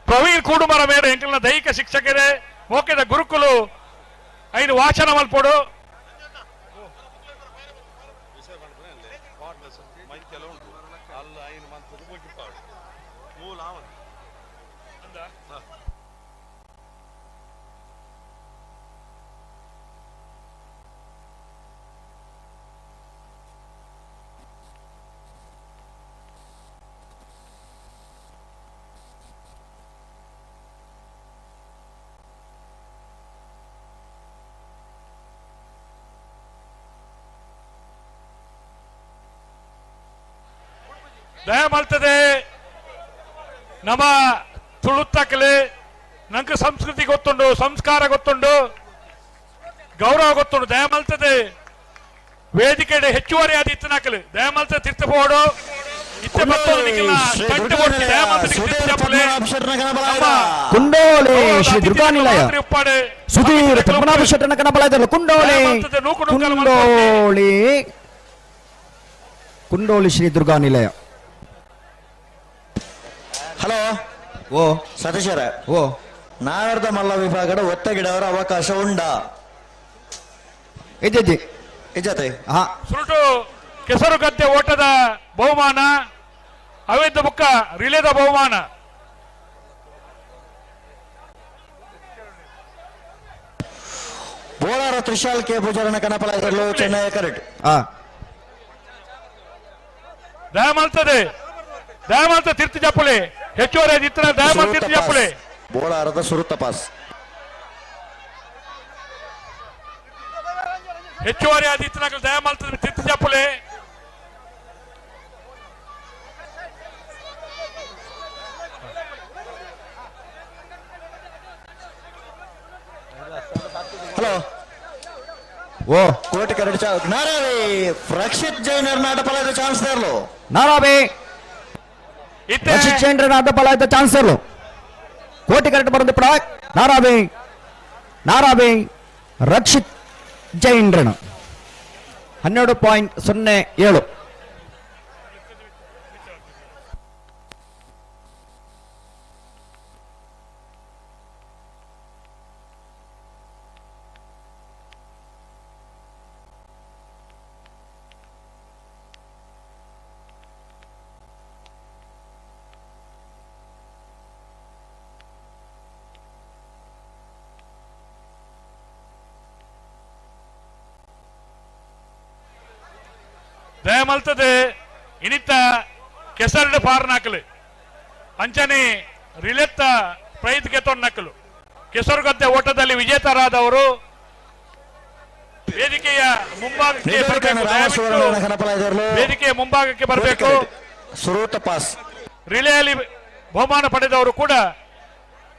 ಪ್ರವೀಣ್ ಕೂಡುಮರ ಮೇರೆ ಎಂಕಲ್ನ ದೈಹಿಕ ಶಿಕ್ಷಕರೇ ಮೋಕೆದ ಗುರುಕುಲು ಐದು ವಾಚನ ಮಲ್ಪೋಡು. ದಯ ಮಲ್ತದೆ ನಮ್ಮ ತುಳುತ್ತಕಲೆ ನಂಗೆ ಸಂಸ್ಕೃತಿ ಗೊತ್ತುಂಡು, ಸಂಸ್ಕಾರ ಗೊತ್ತುಂಡು, ಗೌರವ ಗೊತ್ತುಂಡು. ದಯ ಮಲ್ತದೆ ವೇದಿಕೆ ಹೆಚ್ಚುವರಿ ಆದ ಇತ್ತನಾಕಲೆ ದಯ ಮಲ್ತದೆ ತಿರ್ತಪೋಡು ಇತ್ತೆ ಬತ್ತೋದು ನಿಖಿಲ ಕಟ್ಟು ಕೊಟ್ಟು ದಯ ಮಲ್ತದೆ ತಿರ್ತಪಲೆ. ಕುಂಡೋಳಿ ಶ್ರೀ ದುರ್ಗಾನಿಲಯ ಸುಧೀರ್ ಪದ್ಮನಾಭ ಶೆಟ್ಟನ ಕಣಬಲ ಕುಂಡೋಳಿ ಕುಂಡೋಳಿ ಕುಂಡೋಳಿ ಶ್ರೀ ದುರ್ಗಾನಿಲಯ. ಹಲೋ ಓ ಸತೀಶರ ಓ ನಾವರ್ದ ಮಲ್ಲ ವಿಭಾಗದ ಒತ್ತಗಿಡವರ ಅವಕಾಶ ಉಂಡ ಇಜ್ಜತೆ. ಸುರುಟು ಕೆಸರುಗದ್ದೆ ಓಟದ ಬಹುಮಾನ, ಅವಿದ್ದ ಬುಕ್ಕ ರಿಲೇದ ಬಹುಮಾನ. ಬೋಳಾರ ತ್ರಿಶಾಲ್ ಕೆ ಪೂಜಾರನ ಕನಪಲ ಚೆನ್ನೈ ಕರೆಕ್ಟ್. ದಯ ಮಲ್ತದೆ ದಯಮಾಲ್ತ ತಿರ್ತು ಚಪ್ಪಲಿ ಹೆಚ್ಚುವರಿ ಇತರ ದಯಮಾಲ್ ತಿರ್ತು ಚಪ್ಪಲಿ. ಬೋಳಾರದ ಸುರುತ್ತ ಪಾಸ್. ಹೆಚ್ಚುವರಿ ಆದಿತ್ಯನಾಗಲು ದಯಮಾಲ್ತದ ತಿತ್ತು ಚಪ್ಪಲೆ. ಹಲೋ ಓ ಕೋಟಿ ಕರಡಿ ನಾರಾವಿ ರಕ್ಷಿತ್ ಜೈನರ್ ನಾಟಪಲದ ಚಾನ್ಸ್ ತರಲು. ನಾರಾವಿ ರಕ್ಷಿತ್ ಜೈನರ್ ನಾಟಪಲದ ಚಾನ್ಸ್ ತರಲು. ಕೋಟಿ ಕರೆಕ್ಟ್ ಬರೋದು ಪಡ ನಾರಾವಿ ನಾರಾವಿ ರಕ್ಷಿತ್ ಜೈನ್ರನ್ 12.07. ದಯಮಲ್ತದೆ ಇನಿತ ಕೆಸರಡು ಪಾರ್ನಾಕಲು ಅಂಚನೆ ರಿಲೆತ್ತ ಪ್ರೈಜ್ ಗೆತ್ತೊಂಡು ಕೆಸರುಗದ್ದೆ ಓಟದಲ್ಲಿ ವಿಜೇತರಾದವರು ವೇದಿಕೆಯ ಮುಂಭಾಗಕ್ಕೆ ಬರಬೇಕು. ವೇದಿಕೆಯ ಮುಂಭಾಗಕ್ಕೆ ಬರಬೇಕು. ರಿಲೆಯಲ್ಲಿ ಬಹುಮಾನ ಪಡೆದವರು ಕೂಡ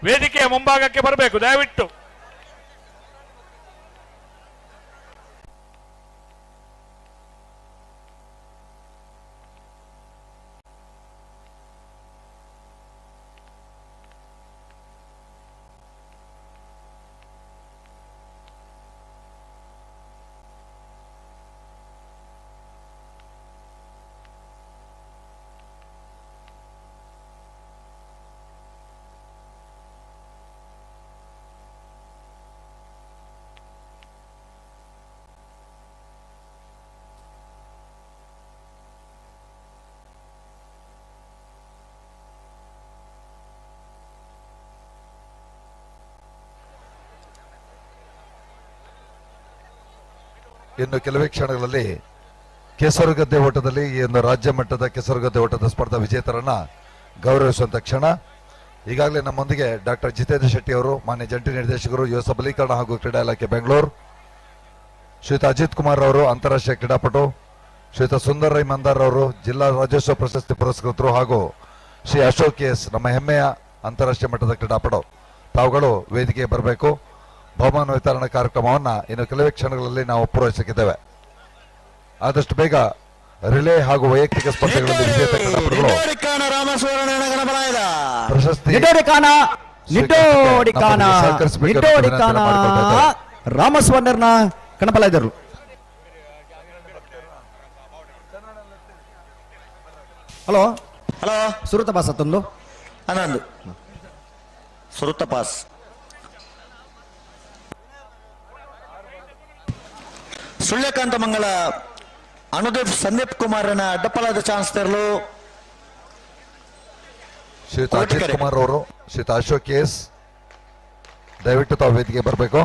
ವೇದಿಕೆಯ ಮುಂಭಾಗಕ್ಕೆ ಬರಬೇಕು ದಯವಿಟ್ಟು. ಇನ್ನು ಕೆಲವೇ ಕ್ಷಣಗಳಲ್ಲಿ ಕೆಸರುಗದ್ದೆ ಓಟದಲ್ಲಿ ಈ ಒಂದು ರಾಜ್ಯ ಮಟ್ಟದ ಕೆಸರುಗದ್ದೆ ಓಟದ ಸ್ಪರ್ಧಾ ವಿಜೇತರನ್ನ ಗೌರವಿಸುವಂತ ಕ್ಷಣ. ಈಗಾಗಲೇ ನಮ್ಮೊಂದಿಗೆ ಡಾಕ್ಟರ್ ಜಿತೇಂದ್ರ ಶೆಟ್ಟಿ ಅವರು, ಮಾನ್ಯ ಜಂಟಿ ನಿರ್ದೇಶಕರು, ಯುವ ಸಬಲೀಕರಣ ಹಾಗೂ ಕ್ರೀಡಾ ಇಲಾಖೆ ಬೆಂಗಳೂರು, ಶ್ರೀಯುತ ಅಜಿತ್ ಕುಮಾರ್ ಅವರು ಅಂತಾರಾಷ್ಟ್ರೀಯ ಕ್ರೀಡಾಪಟು, ಶ್ರೀಯುತ ಸುಂದರ್ ರೈ ಮಂದಾರ್ ಅವರು ಜಿಲ್ಲಾ ರಾಜ್ಯೋತ್ಸವ ಪ್ರಶಸ್ತಿ ಪುರಸ್ಕೃತರು ಹಾಗೂ ಶ್ರೀ ಅಶೋಕ್ ಎಸ್ ನಮ್ಮ ಹೆಮ್ಮೆಯ ಅಂತಾರಾಷ್ಟ್ರೀಯ ಮಟ್ಟದ ಕ್ರೀಡಾಪಟು. ತಾವುಗಳು ವೇದಿಕೆಗೆ ಬರಬೇಕು. ಬಹುಮಾನ ವಿತರಣಾ ಕಾರ್ಯಕ್ರಮವನ್ನು ಇನ್ನು ಕೆಲವೇ ಕ್ಷಣಗಳಲ್ಲಿ ನಾವು ಪೂರೈಸಲಿದ್ದೇವೆ. ಆದಷ್ಟು ಬೇಗ ರಿಲೇ ಹಾಗೂ ವೈಯಕ್ತಿಕ ಸ್ಪರ್ಧೆಗಳಲ್ಲಿ ವಿಜೇತ ಕ್ರೀಡಾಪಟುಗಳು ಪ್ರಶಸ್ತಿ ರಾಮಸ್ವರ್ಣರ್ನ ಕಣಪಲಾಯ್ದರು. ಹಲೋ ಹಲೋ ಸುರುತ ಪಾಸ್ ತಂದು ಆನಂದ್ ಸುರುತ ಪಾಸ್. ಸುಳ್ಯಕಾಂತ ಮಂಗಳ ಅನುದೀಪ್ ಸಂದೀಪ್ ಕುಮಾರನ ಅಡ್ಡಪಲಾದ ಚಾನ್ಸ್ ತರಲು ಶ್ರೀಯುತ ಅಜಿತ್ ಕುಮಾರ್ ಅವರು, ಶ್ರೀಯುತ ಅಶೋಕ್ ಎಸ್ ದಯವಿಟ್ಟು ತಾವು ವೇದಿಕೆ ಬರಬೇಕು.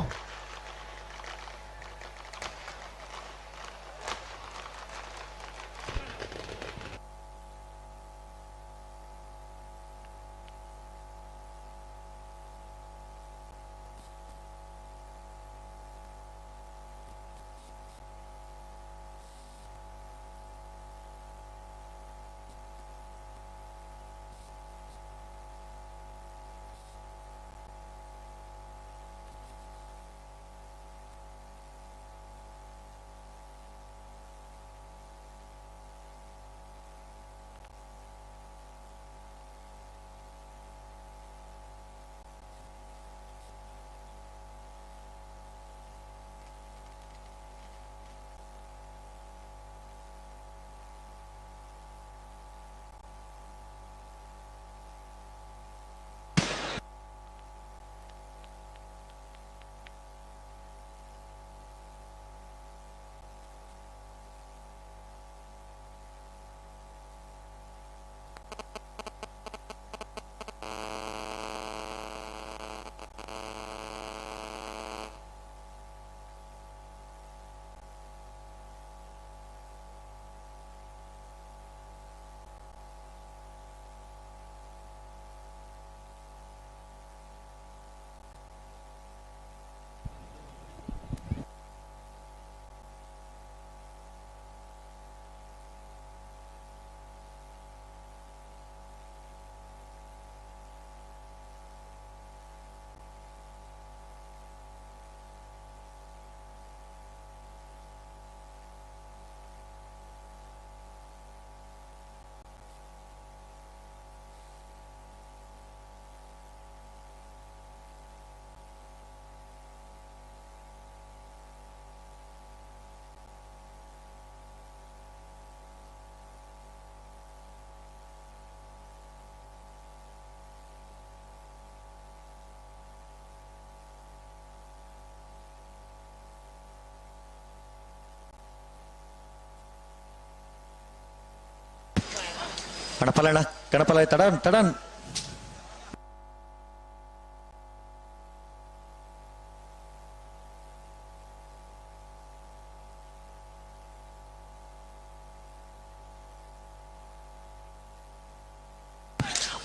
ಗಣಪಲಣ್ಣ ಗಣಪಲ ತಡನ್ ತಡನ್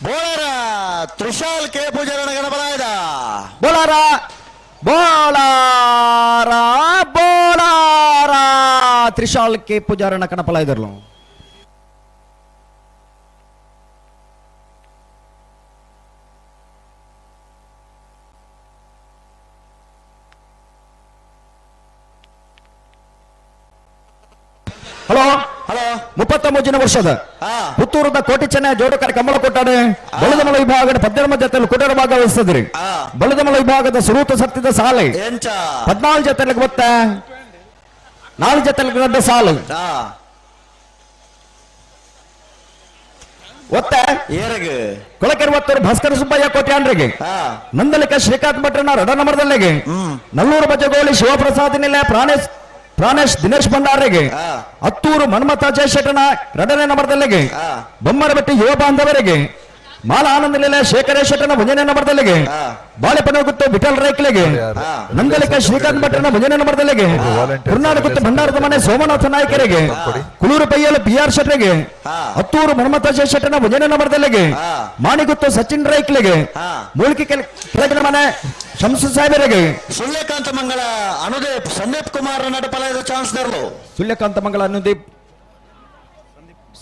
ಬೋಳಾರ ತ್ರಿಶಾಲ್ ಕೆ ಪೂಜಾರಣ ಗಣಪಲಾಯದ ಬೋಲಾರ ಬೋಲಾರ ಬೋಲಾರ ತ್ರಿಶಾಲ್ ಕೆ ಪೂಜಾರಣ ಕಣಪಲಾಯ್ದರ್ಲು. ಹಲೋ ಹಲೋ 33 ವರ್ಷದ ಪುತ್ತೂರದ ಕೋಟಿ ಚೆನ್ನ ಜೋಡಕರ ಕಮಲ ಕೊಟ್ಟಾನೆ ಬಲದಮಲ ವಿಭಾಗದ 12 ಜೊತೆಯಲ್ಲಿ ಕೊಟ್ಟರ ಭಾಗವಹಿಸ್ತದ್ರಿ. ಬಲದಮಲ ವಿಭಾಗದ ಸುರೂತ ಸತ್ತಿದ ಸಾಲೆ 14 ಜೊತೆಲಿ ಗೊತ್ತ 4 ಜೊತೆಲಿ ದೊಡ್ಡ ಸಾಲು ಒತ್ತ ಕೊಳಕೆರವತ್ತೂರು ಭಾಸ್ಕರ ಸುಬ್ಬಯ್ಯ ಕೋಟ್ಯಾನ್ರಿಗೆ, ನಂದಲಿಕ ಶ್ರೀಕಾಂತ್ ಭಟ್ರನ ರಡ ನಂಬರ್ದಲ್ಲಿಗೆ, ನಲ್ಲೂರು ಬಜಗೋಳಿ ಶಿವಪ್ರಸಾದ್ ನಿಲೆ ಪ್ರಾಣೇಶ್ ದಿನೇಶ್ ಭಂಡಾರಿಗೆ, ಅತ್ತೂರು ಮನ್ಮಥ ಜಯಶೆಟ್ಟನ ಎರಡನೇ ನಂಬರ್ದಲ್ಲಿಗೆ, ಬೊಮ್ಮರಬೆಟ್ಟಿ ಯುವ ಬಾಂಧವರಿಗೆ, ಮಾಲ ಆನಂದ ಲೀಲೆ ಶೇಖರೇಶ್ ಶೆಟ್ಟನ ಒಂದನೇ ನಂಬರ್ದಲ್ಲಿಗೆ, ಬಾಳೆಪನಗುತ್ತು ವಿಠಲ್ ರೈಕ್ಲಿಗೆ, ನಂದಲಿಕ ಶ್ರೀಕಾಂತ್ ಭಟ್ರನ ಒಂದನೇ ನಂಬರ್ದಲ್ಲಿಗೆ, ಕರ್ನಾಟಕತ್ತು ಭಂಡಾರದ ಮನೆ ಸೋಮನಾಥ ನಾಯಕರಿಗೆ, ಕುಳೂರು ಪೈಯಲು ಪಿ ಆರ್ ಶೆಟ್ಟರಿಗೆ, ಅತ್ತೂರು ಮನ್ಮಥ ಜಯಶೆಟ್ಟನ ಒಂದನೇ ನಂಬರ್ದಲ್ಲಿಗೆ, ಮಾಣಿಗುತ್ತು ಸಚಿನ್ ರೈಕ್ಲಿಗೆ, ಮೂಲಿಕೆ ಕೆಳಗಿನ ಮನೆ ಶಂಸು ಸಾಹೇಬರಿಗೆ, ಸೂರ್ಯಕಾಂತ ಮಂಗಳ ಅನುದೀಪ್ ಸಂದೀಪ್ ಕುಮಾರ್ ನಡಪಲಾಯದ ಚಾನ್ಸ್ ದರ್ಲು. ಸೂರ್ಯಕಾಂತ ಮಂಗಳ ಅನುದೀಪ್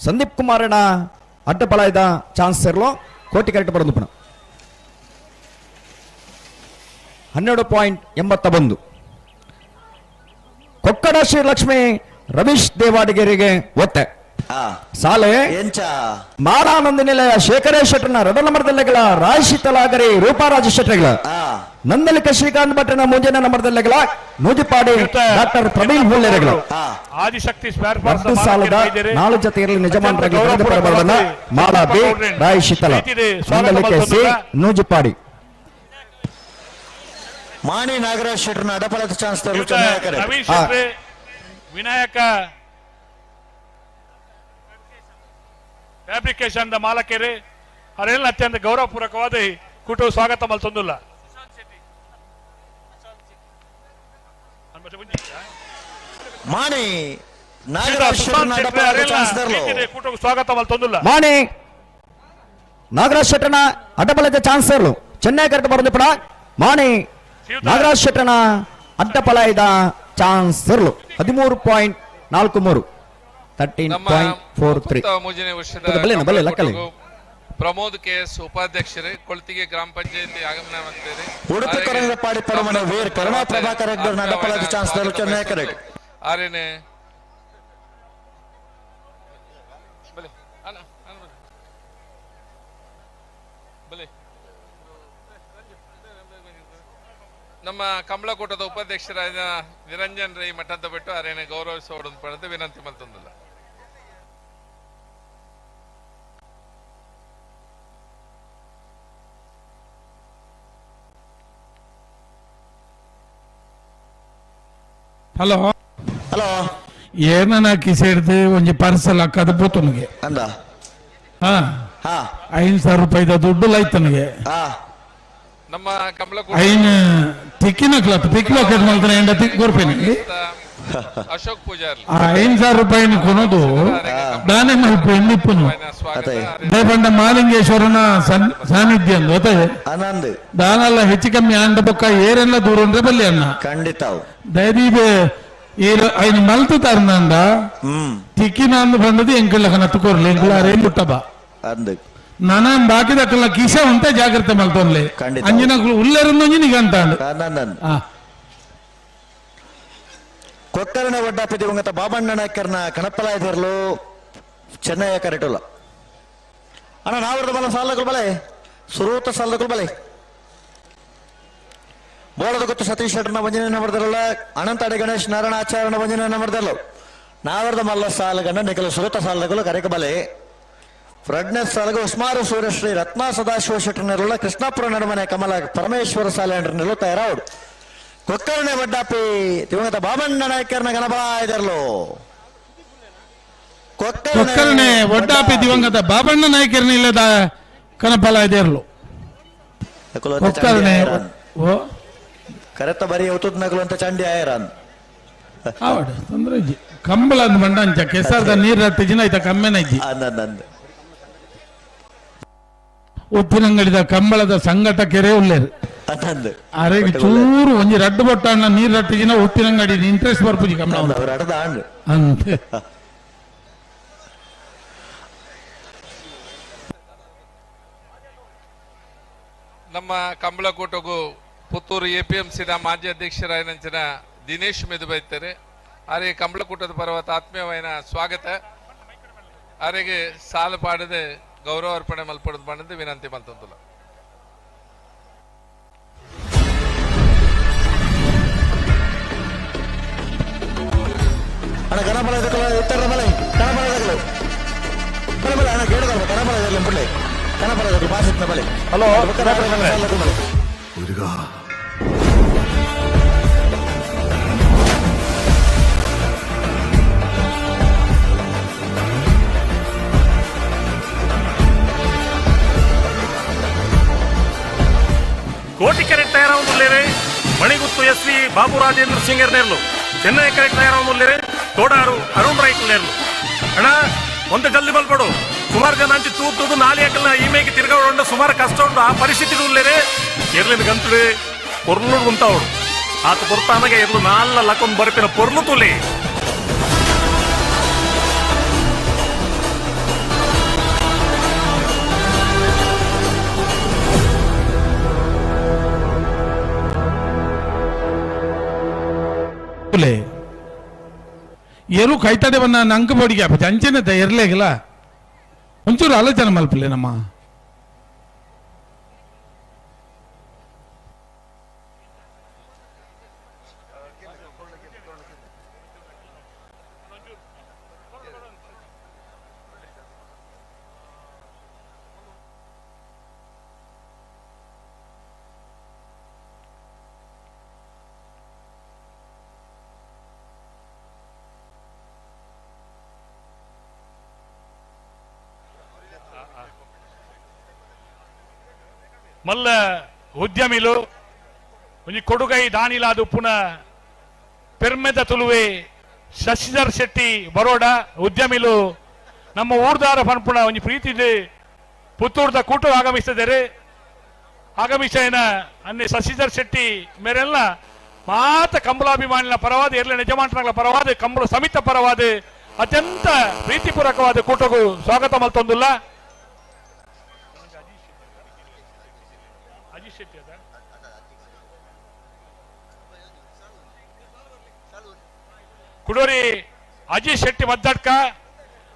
ಸಂದೀಪ್ ಕುಮಾರನ ಅಡ್ಡಪಲಾಯದ ಚಾನ್ಸ್ ಇರಲು ಕೋಟಿ ಕರೆಕ್ಟ್ ಬರೋದು ಪುನಃ 12.81. ಕೊಕ್ಕಡ ಶ್ರೀಲಕ್ಷ್ಮಿ ರಮೇಶ್ ದೇವಾಡಿಗೆರಿಗೆ ಒತ್ತೆ ಸಾಲೆ ಮಾಲಾನಂದ ನಿಲಯ ಶೇಖರೇಶ್ ಶೆಟ್ಟರ್ನ ರಡ ನಂಬರ್ದಲ್ಲೆಗಳ ರಾಯಶಿ ತಲಾಗರಿ ರೂಪಾರಾಜ ಶೆಟ್ಟರ್ಗಳ, ನಂದಲಿಕ ಶ್ರೀಕಾಂತ್ ಭಟ್ರನ ಮುಂಜಾನೆ ನಂಬರ್ದಲ್ಲೆಗಳ ನೂಜಿಪಾಡಿ ಡಾಕ್ಟರ್ ಪ್ರವೀಣ್ ಹುಲ್ಲೆರೆಗಳ. ಆದಿಶಕ್ತಿ ಸ್ಪೇರ್ ಪಾರ್ಟ್ಸ್ ಸಾಲದ 4 ಜೊತೆಯಲ್ಲಿ ಯಜಮಾನರಾಗಿ ಮಾಲಾ ಬಿ ರಾಯಶಿತಲ ನಂದಲಿಕ ಸಿ ನೂಜಿಪಾಡಿ. ಮಾಣಿ ನಾಗರಾಜ್ ಶೆಟ್ಟರ್ನ ಅಡಪಲದ ಚಾನ್ಸ್ ವಿನಾಯಕ ಫ್ಯಾಬ್ರಿಕೇಶನ್ the ಮಾಲಕೇರಿ ಅವರೆಲ್ಲ ಅತ್ಯಂತ ಗೌರವಪೂರ್ವಕವಾದ ಕೂಟವು ಸ್ವಾಗತ ಮಲ್ತೊಂದುಲ್ಲ. ಮಾಣಿ ನಾಗರಾಜ್ ಕೂಟವು ಸ್ವಾಗತ ಮಲ್ತೊಂದುಲ್ಲ. ಮಾಣಿ ನಾಗರಾಜ್ ಶೆಟ್ಟನ ಅಡ್ಡಪಲದ ಚಾನ್ಸ್ ಇರಲು ಚೆನ್ನೈ ಕರೆಕ್ಟ್ ಬರೋದು ಪಡ ಮಾಣಿ ನಾಗರಾಜ್ ಶೆಟ್ಟನ ಅಡ್ಡಪಲಾಯದ ಚಾನ್ಸ್ ಇರಲು 13.43 13.43. ಪ್ರಮೋದ್ ಕೆ ಎಸ್ ಉಪಾಧ್ಯಕ್ಷರೇ, ಕೊಳ್ತಿಗೆ ಗ್ರಾಮ ಪಂಚಾಯತಿ ಆಗಮನ ಮಾಡ್ತಾರೆ. ಉಡುಪಿ ಕರಂಗಪಾಡಿ ಪರಮನೆ ವೀರ್ ಕರುಣಾ ಪ್ರಭಾಕರ್ ನಡಪಲದ ಚಾನ್ಸ್ ಚೆನ್ನೈ ಕರೆಕ್ಟ್. ಆರೇನೆ ನಮ್ಮ ಕಮಲಕೂಟದ ಉಪಾಧ್ಯಕ್ಷರಾದ ನಿರಂಜನ್ ರೈ ಮಠದ ಬಿಟ್ಟು ಆರೇನೆ ಗೌರವಿಸೋಡು ಪಡೆದು ವಿನಂತಿ ಮಲ್ತೊಂದಿಲ್ಲ. ಹಲೋ ಹಲೋ ಏನನ ಕಿಸೆ ಹಿಡ್ದು ಒಂಜಿ ಪಾರ್ಸಲ್ ಹಾಕದ ಪೋತನಿಗೆ ಅಂದ ಹಾ 5,000 ರೂಪಾಯಿದ ದುಡ್ಡು ಲೈತನಿಗೆ ನಮ್ಮ ಕಮಲಕೂಟ ಐನ್ ತಿಕ್ಕಿನ ಕ್ಲಬ್ ತಿಕ್ ಲೋಕೆಟ್ ಮಾಡ್ತಾನೆ ಎಂಡ ತಿಕ್ ಕೊರ್ಪೇನೆ ಅಶೋಕ್ ಪೂಜಾರಿ ಆ 5,000 ರೂಪಾಯಿನ ಕೊನೋದು ದಾನೆ ಮಲ್ಪ ಎಣ್ಣಿಪ್ಪುನು ದೇಪಂಡ ಮಾಲಿಂಗೇಶ್ವರನ ಸಾನ್ನಿಧ್ಯ ಅಂದು ಗೊತ್ತಾಗೆ ಆನಂದ್ ದಾನಲ್ಲ ಹೆಚ್ಚು ಕಮ್ಮಿ ಆಂಡ ಬೊಕ್ಕ ಏರೆಲ್ಲ ದೂರ ಅಂದ್ರೆ ಬಲ್ಲಿ ಅನ್ನ ಖಂಡಿತ ದಯದೀಪ ಐನು ಮಲ್ತು ತರ್ನಂದ ತಿಕ್ಕಿನ ಅಂದು ಬಂದದ್ದು ಎಂಕುಲ್ಲ ಕನತ್ತು ಕೊರ್ಲಿ ಎಂಕುಲ್ಲ ಅರೇನ್ ಪುಟ್ಟಬ ಅಂದ್ ನಾನ ಬಾಕಿದಕ್ಕಲ್ಲ ಕಿಸೆ ಉಂಟ ಜಾಗ್ರತೆ ಮಲ್ತೊನ್ಲೆ ಅಂಜಿನ ಉಲ್ಲೆರೊಂದು ನಿಗಂತ ಕೊಕ್ಕರಣ ಒಡ್ಡಾಪಿ ದಿವಂಗತ ಬಾಬಣ್ಣ ನಾಯಕರ್ನ ಕಣಪ್ಪಲಾಯದಿರ್ಲು ಚೆನ್ನಯ್ಯ ಕರೆಟುಲ್ಲ ಅಣ್ಣ ನಾವ್ರದ ಬಲ ಸಾಲಗಳು ಬಲೆ ಸುರೂತ ಸಾಲಗಳು ಬಲೆ ಬೋಳದ ಗೊತ್ತು ಸತೀಶ್ ಶೆಟ್ಟರ್ನ ವಂಜನೆ ಮಾಡ್ದಾರಲ್ಲ ಅನಂತ ಅಡಿ ಗಣೇಶ್ ನಾರಾಯಣ ಆಚಾರ್ಯನ ವಂಜನೆ ಮಾಡ್ದಾರಲ್ಲ ನಾವರದ ಮಲ್ಲ ಸಾಲಗಣ್ಣ ನಿಖಲ ಸುರತ ಸಾಲಗಳು ಕರೆಕ ಬಲೆ ಪ್ರಜ್ಞೆ ಸಾಲಗ ಉಸ್ಮಾರು ಸೂರ್ಯಶ್ರೀ ರತ್ನ ಸದಾಶಿವ ಶೆಟ್ಟರ್ನಿರಲ್ಲ ಕೃಷ್ಣಾಪುರ ನಡುಮನೆ ಕಮಲ ಪರಮೇಶ್ವರ ಸಾಲೆ ಅಂಡ್ರನಿರಲು ತಯಾರಾవుడు ಕೊಕ್ಕರ್ಣೆ ವಡ್ಡಾಪಿ ದಿವಂಗತ ಬಾಬಣ್ಣ ನಾಯಕರ್ನ ಗಣಬಲ ಇದಾರಲು ಕೊಕ್ಕರ್ಣೆ ಒಡ್ಡಾಪಿ ದಿವಂಗತ ಬಾಬಣ್ಣ ನಾಯಕರನ್ನ ಇಲ್ಲದ ಕನಪಲ ಇದೇರ್ಲು ಕೊಕ್ಕರ್ಣೆ ಓ ಕರೆತ ಬರಿ ನಗಲು ಅಂತ ಚಂಡಿ ಆಯರಾನ್ ಆವಡ ತೊಂದರೆ ಇಜ್ಜಿ ಕಂಬಳ ಅಂದ್ ಬಂಡ ಅಂಚ ಕೆಸರ್ದ ನೀರ್ ರಟ್ಟಿಜಿನ ಐತ ಕಮ್ಮೆನ ಇಜ್ಜಿ ಉಪ್ಪಿನಂಗಡಿದ ಕಂಬಳದ ಸಂಘಟಕರೇ ಉಲ್ಲೇರು ಅರೆ ಚೂರು ಒಂಜಿ ರಡ್ಡು ಬೊಟ್ಟಣ್ಣ ನೀರ್ ರಟ್ಟಿಜಿನ ಉಪ್ಪಿನಂಗಡಿ ಇಂಟ್ರೆಸ್ಟ್ ಬರ್ಪುಜಿ ಕಂಬಳ ಅಂತೆ. ನಮ್ಮ ಕಂಬಳಕೂಟಗೂ ಪುತ್ತೂರು ಎಪಿಎಂಸಿದ ಮಾಜಿ ಅಧ್ಯಕ್ಷರಾಯನಂಚಿನ ದಿನೇಶ್ ಮೆದುಬೈತಾರೆ ಅರೆ ಕಂಬಳಕೂಟದ ಪರ್ವತ ಆತ್ಮೀಯವಾಯಿನ ಸ್ವಾಗತ. ಅರೆಗೆ ಸಾಲು ಪಾಡದೆ ಗೌರವ ಅರ್ಪಣೆ ಮಲ್ಪಡದು ಬಂದು ವಿನಂತಿ ಮಲ್ತಂದುಲ್ಲ. ಅಣ್ಣ ಗಣಪಲ ಇತ್ತರ ಮಲೆ ಗಣಪಲ ಬಲೆ ಅಣ್ಣ ಕೇಳಿದಲ್ಲ ಗಣಪಲ ಬಿಡ್ಲೆ ಗಣಪಲ ಪಾಸಿತ್ನ ಬಲೆ ಹಲೋ ಕೋಟಿ ಕೆರೆ ತಯಾರಾಗುವುದಿಲ್ಲವೇ ಮಣಿಗುತ್ತು ಎಸ್ ವಿ ಬಾಬು ರಾಜೇಂದ್ರ ಸಿಂಗರ್ ನೇರ್ಲು ಚೆನ್ನೈ ಕೆರೆ ತಯಾರಾಗುವುದಿಲ್ಲವೇ ತೋಡಾರು ಅರುಣ್ ರೈಟ್ ನೇರ್ಲು ಅಣ್ಣ ಒಂದೇ ಜಲ್ದಿ ಬಲ್ಪಡು ಸುಮಾರು ಜನ ಅಂಚಿ ತೂತುದು ನಾಲಿ ಹಾಕಲ್ಲ ಈ ಮೇಗೆ ತಿರ್ಗಾಡ ಸುಮಾರು ಕಷ್ಟ ಉಂಟು ಆ ಪರಿಸ್ಥಿತಿ ಉಳ್ಳೇರೆ ಎರ್ಲಿನ ಗಂತುಡು ಪೊರ್ಲು ಉಂತಾವಡು ಆತ ಪೊರ್ತಾನಗೆ ಎರ್ಲು ನಾಲ್ಲ ಲಕ್ಕೊಂದು ಬರ್ಪಿನ ಪೊರ್ಲು ತುಲಿ ಎರು ಕೈತಡೆ ಬನ್ನ ನಂಕ ಬೋಡಿಗೆ ಅಪ್ಪ ಅಂಚನೆ ಎರ್ಲೇಗಿಲ್ಲ ಒಂಚೂರು ಆಲೋಚನೆ ಮಲ್ಪಲೆ ನಮ್ಮ ಮಲ್ಲ ಉದ್ಯಮಿಲು ಒಂಜಿ ಕೊಡುಗೈ ದಾನಿಲಾದು ಪುನಃ ಪೆರ್ಮೆದ ತುಳುವೆ ಶಶಿಧರ್ ಶೆಟ್ಟಿ ಬರೋಡ ಉದ್ಯಮಿಲು ನಮ್ಮ ಊರ್ದಾರ ಪನ್ಪುಣ ಒಂಜಿ ಪ್ರೀತಿ ಇದೆ ಪುತ್ತೂರ್ದ ಕೂಟ ಆಗಮಿಸಿದರೆ ಆಗಮಿಸೇನ ಅನ್ನೆ ಶಶಿಧರ್ ಶೆಟ್ಟಿ ಮೇರೆಲ್ಲ ಮಾತ ಕಂಬಳಾಭಿಮಾನಿನ ಪರವಾದ ಎರ್ಲೆ ನಿಜಮಾಂಟನ ಪರವಾದ ಕಂಬಳ ಸಮಿತ ಪರವಾದ ಅತ್ಯಂತ ಪ್ರೀತಿಪೂರ್ವಕವಾದ ಕೂಟಗೂ ಸ್ವಾಗತ ಮಲ್ತೊಂದುಲ್ಲ. ಕುಡೋರಿ ಅಜೀಶ್ ಶೆಟ್ಟಿ ಮದ್ದಡ್ಕ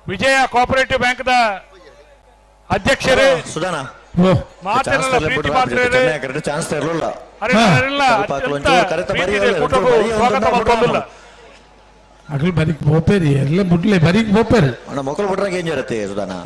ವಿಜಯ ಕೋಆಪರೇಟಿವ್ ಬ್ಯಾಂಕ್ the ಅಧ್ಯಕ್ಷರು ಮಾತೆಲ್ಲ ಪ್ರೀತಿ ಪಾತ್ರರು ಸ್ವಾಗತ ಮಲ್ತೊಂದುಲ್ಲ. ಅಗಲ್ ಬರೀಕ್ ಬೋಪೇರಿ ಎಲ್ಲ ಬುಡ್ಲೆ ಬರೀಕ್ ಬೋಪೇರಿ ಅಣ್ಣ ಮಕ್ಕಳು ಬಿಟ್ರಾಗ ಏನ್ ಇರುತ್ತೆ ಸುಧಾನ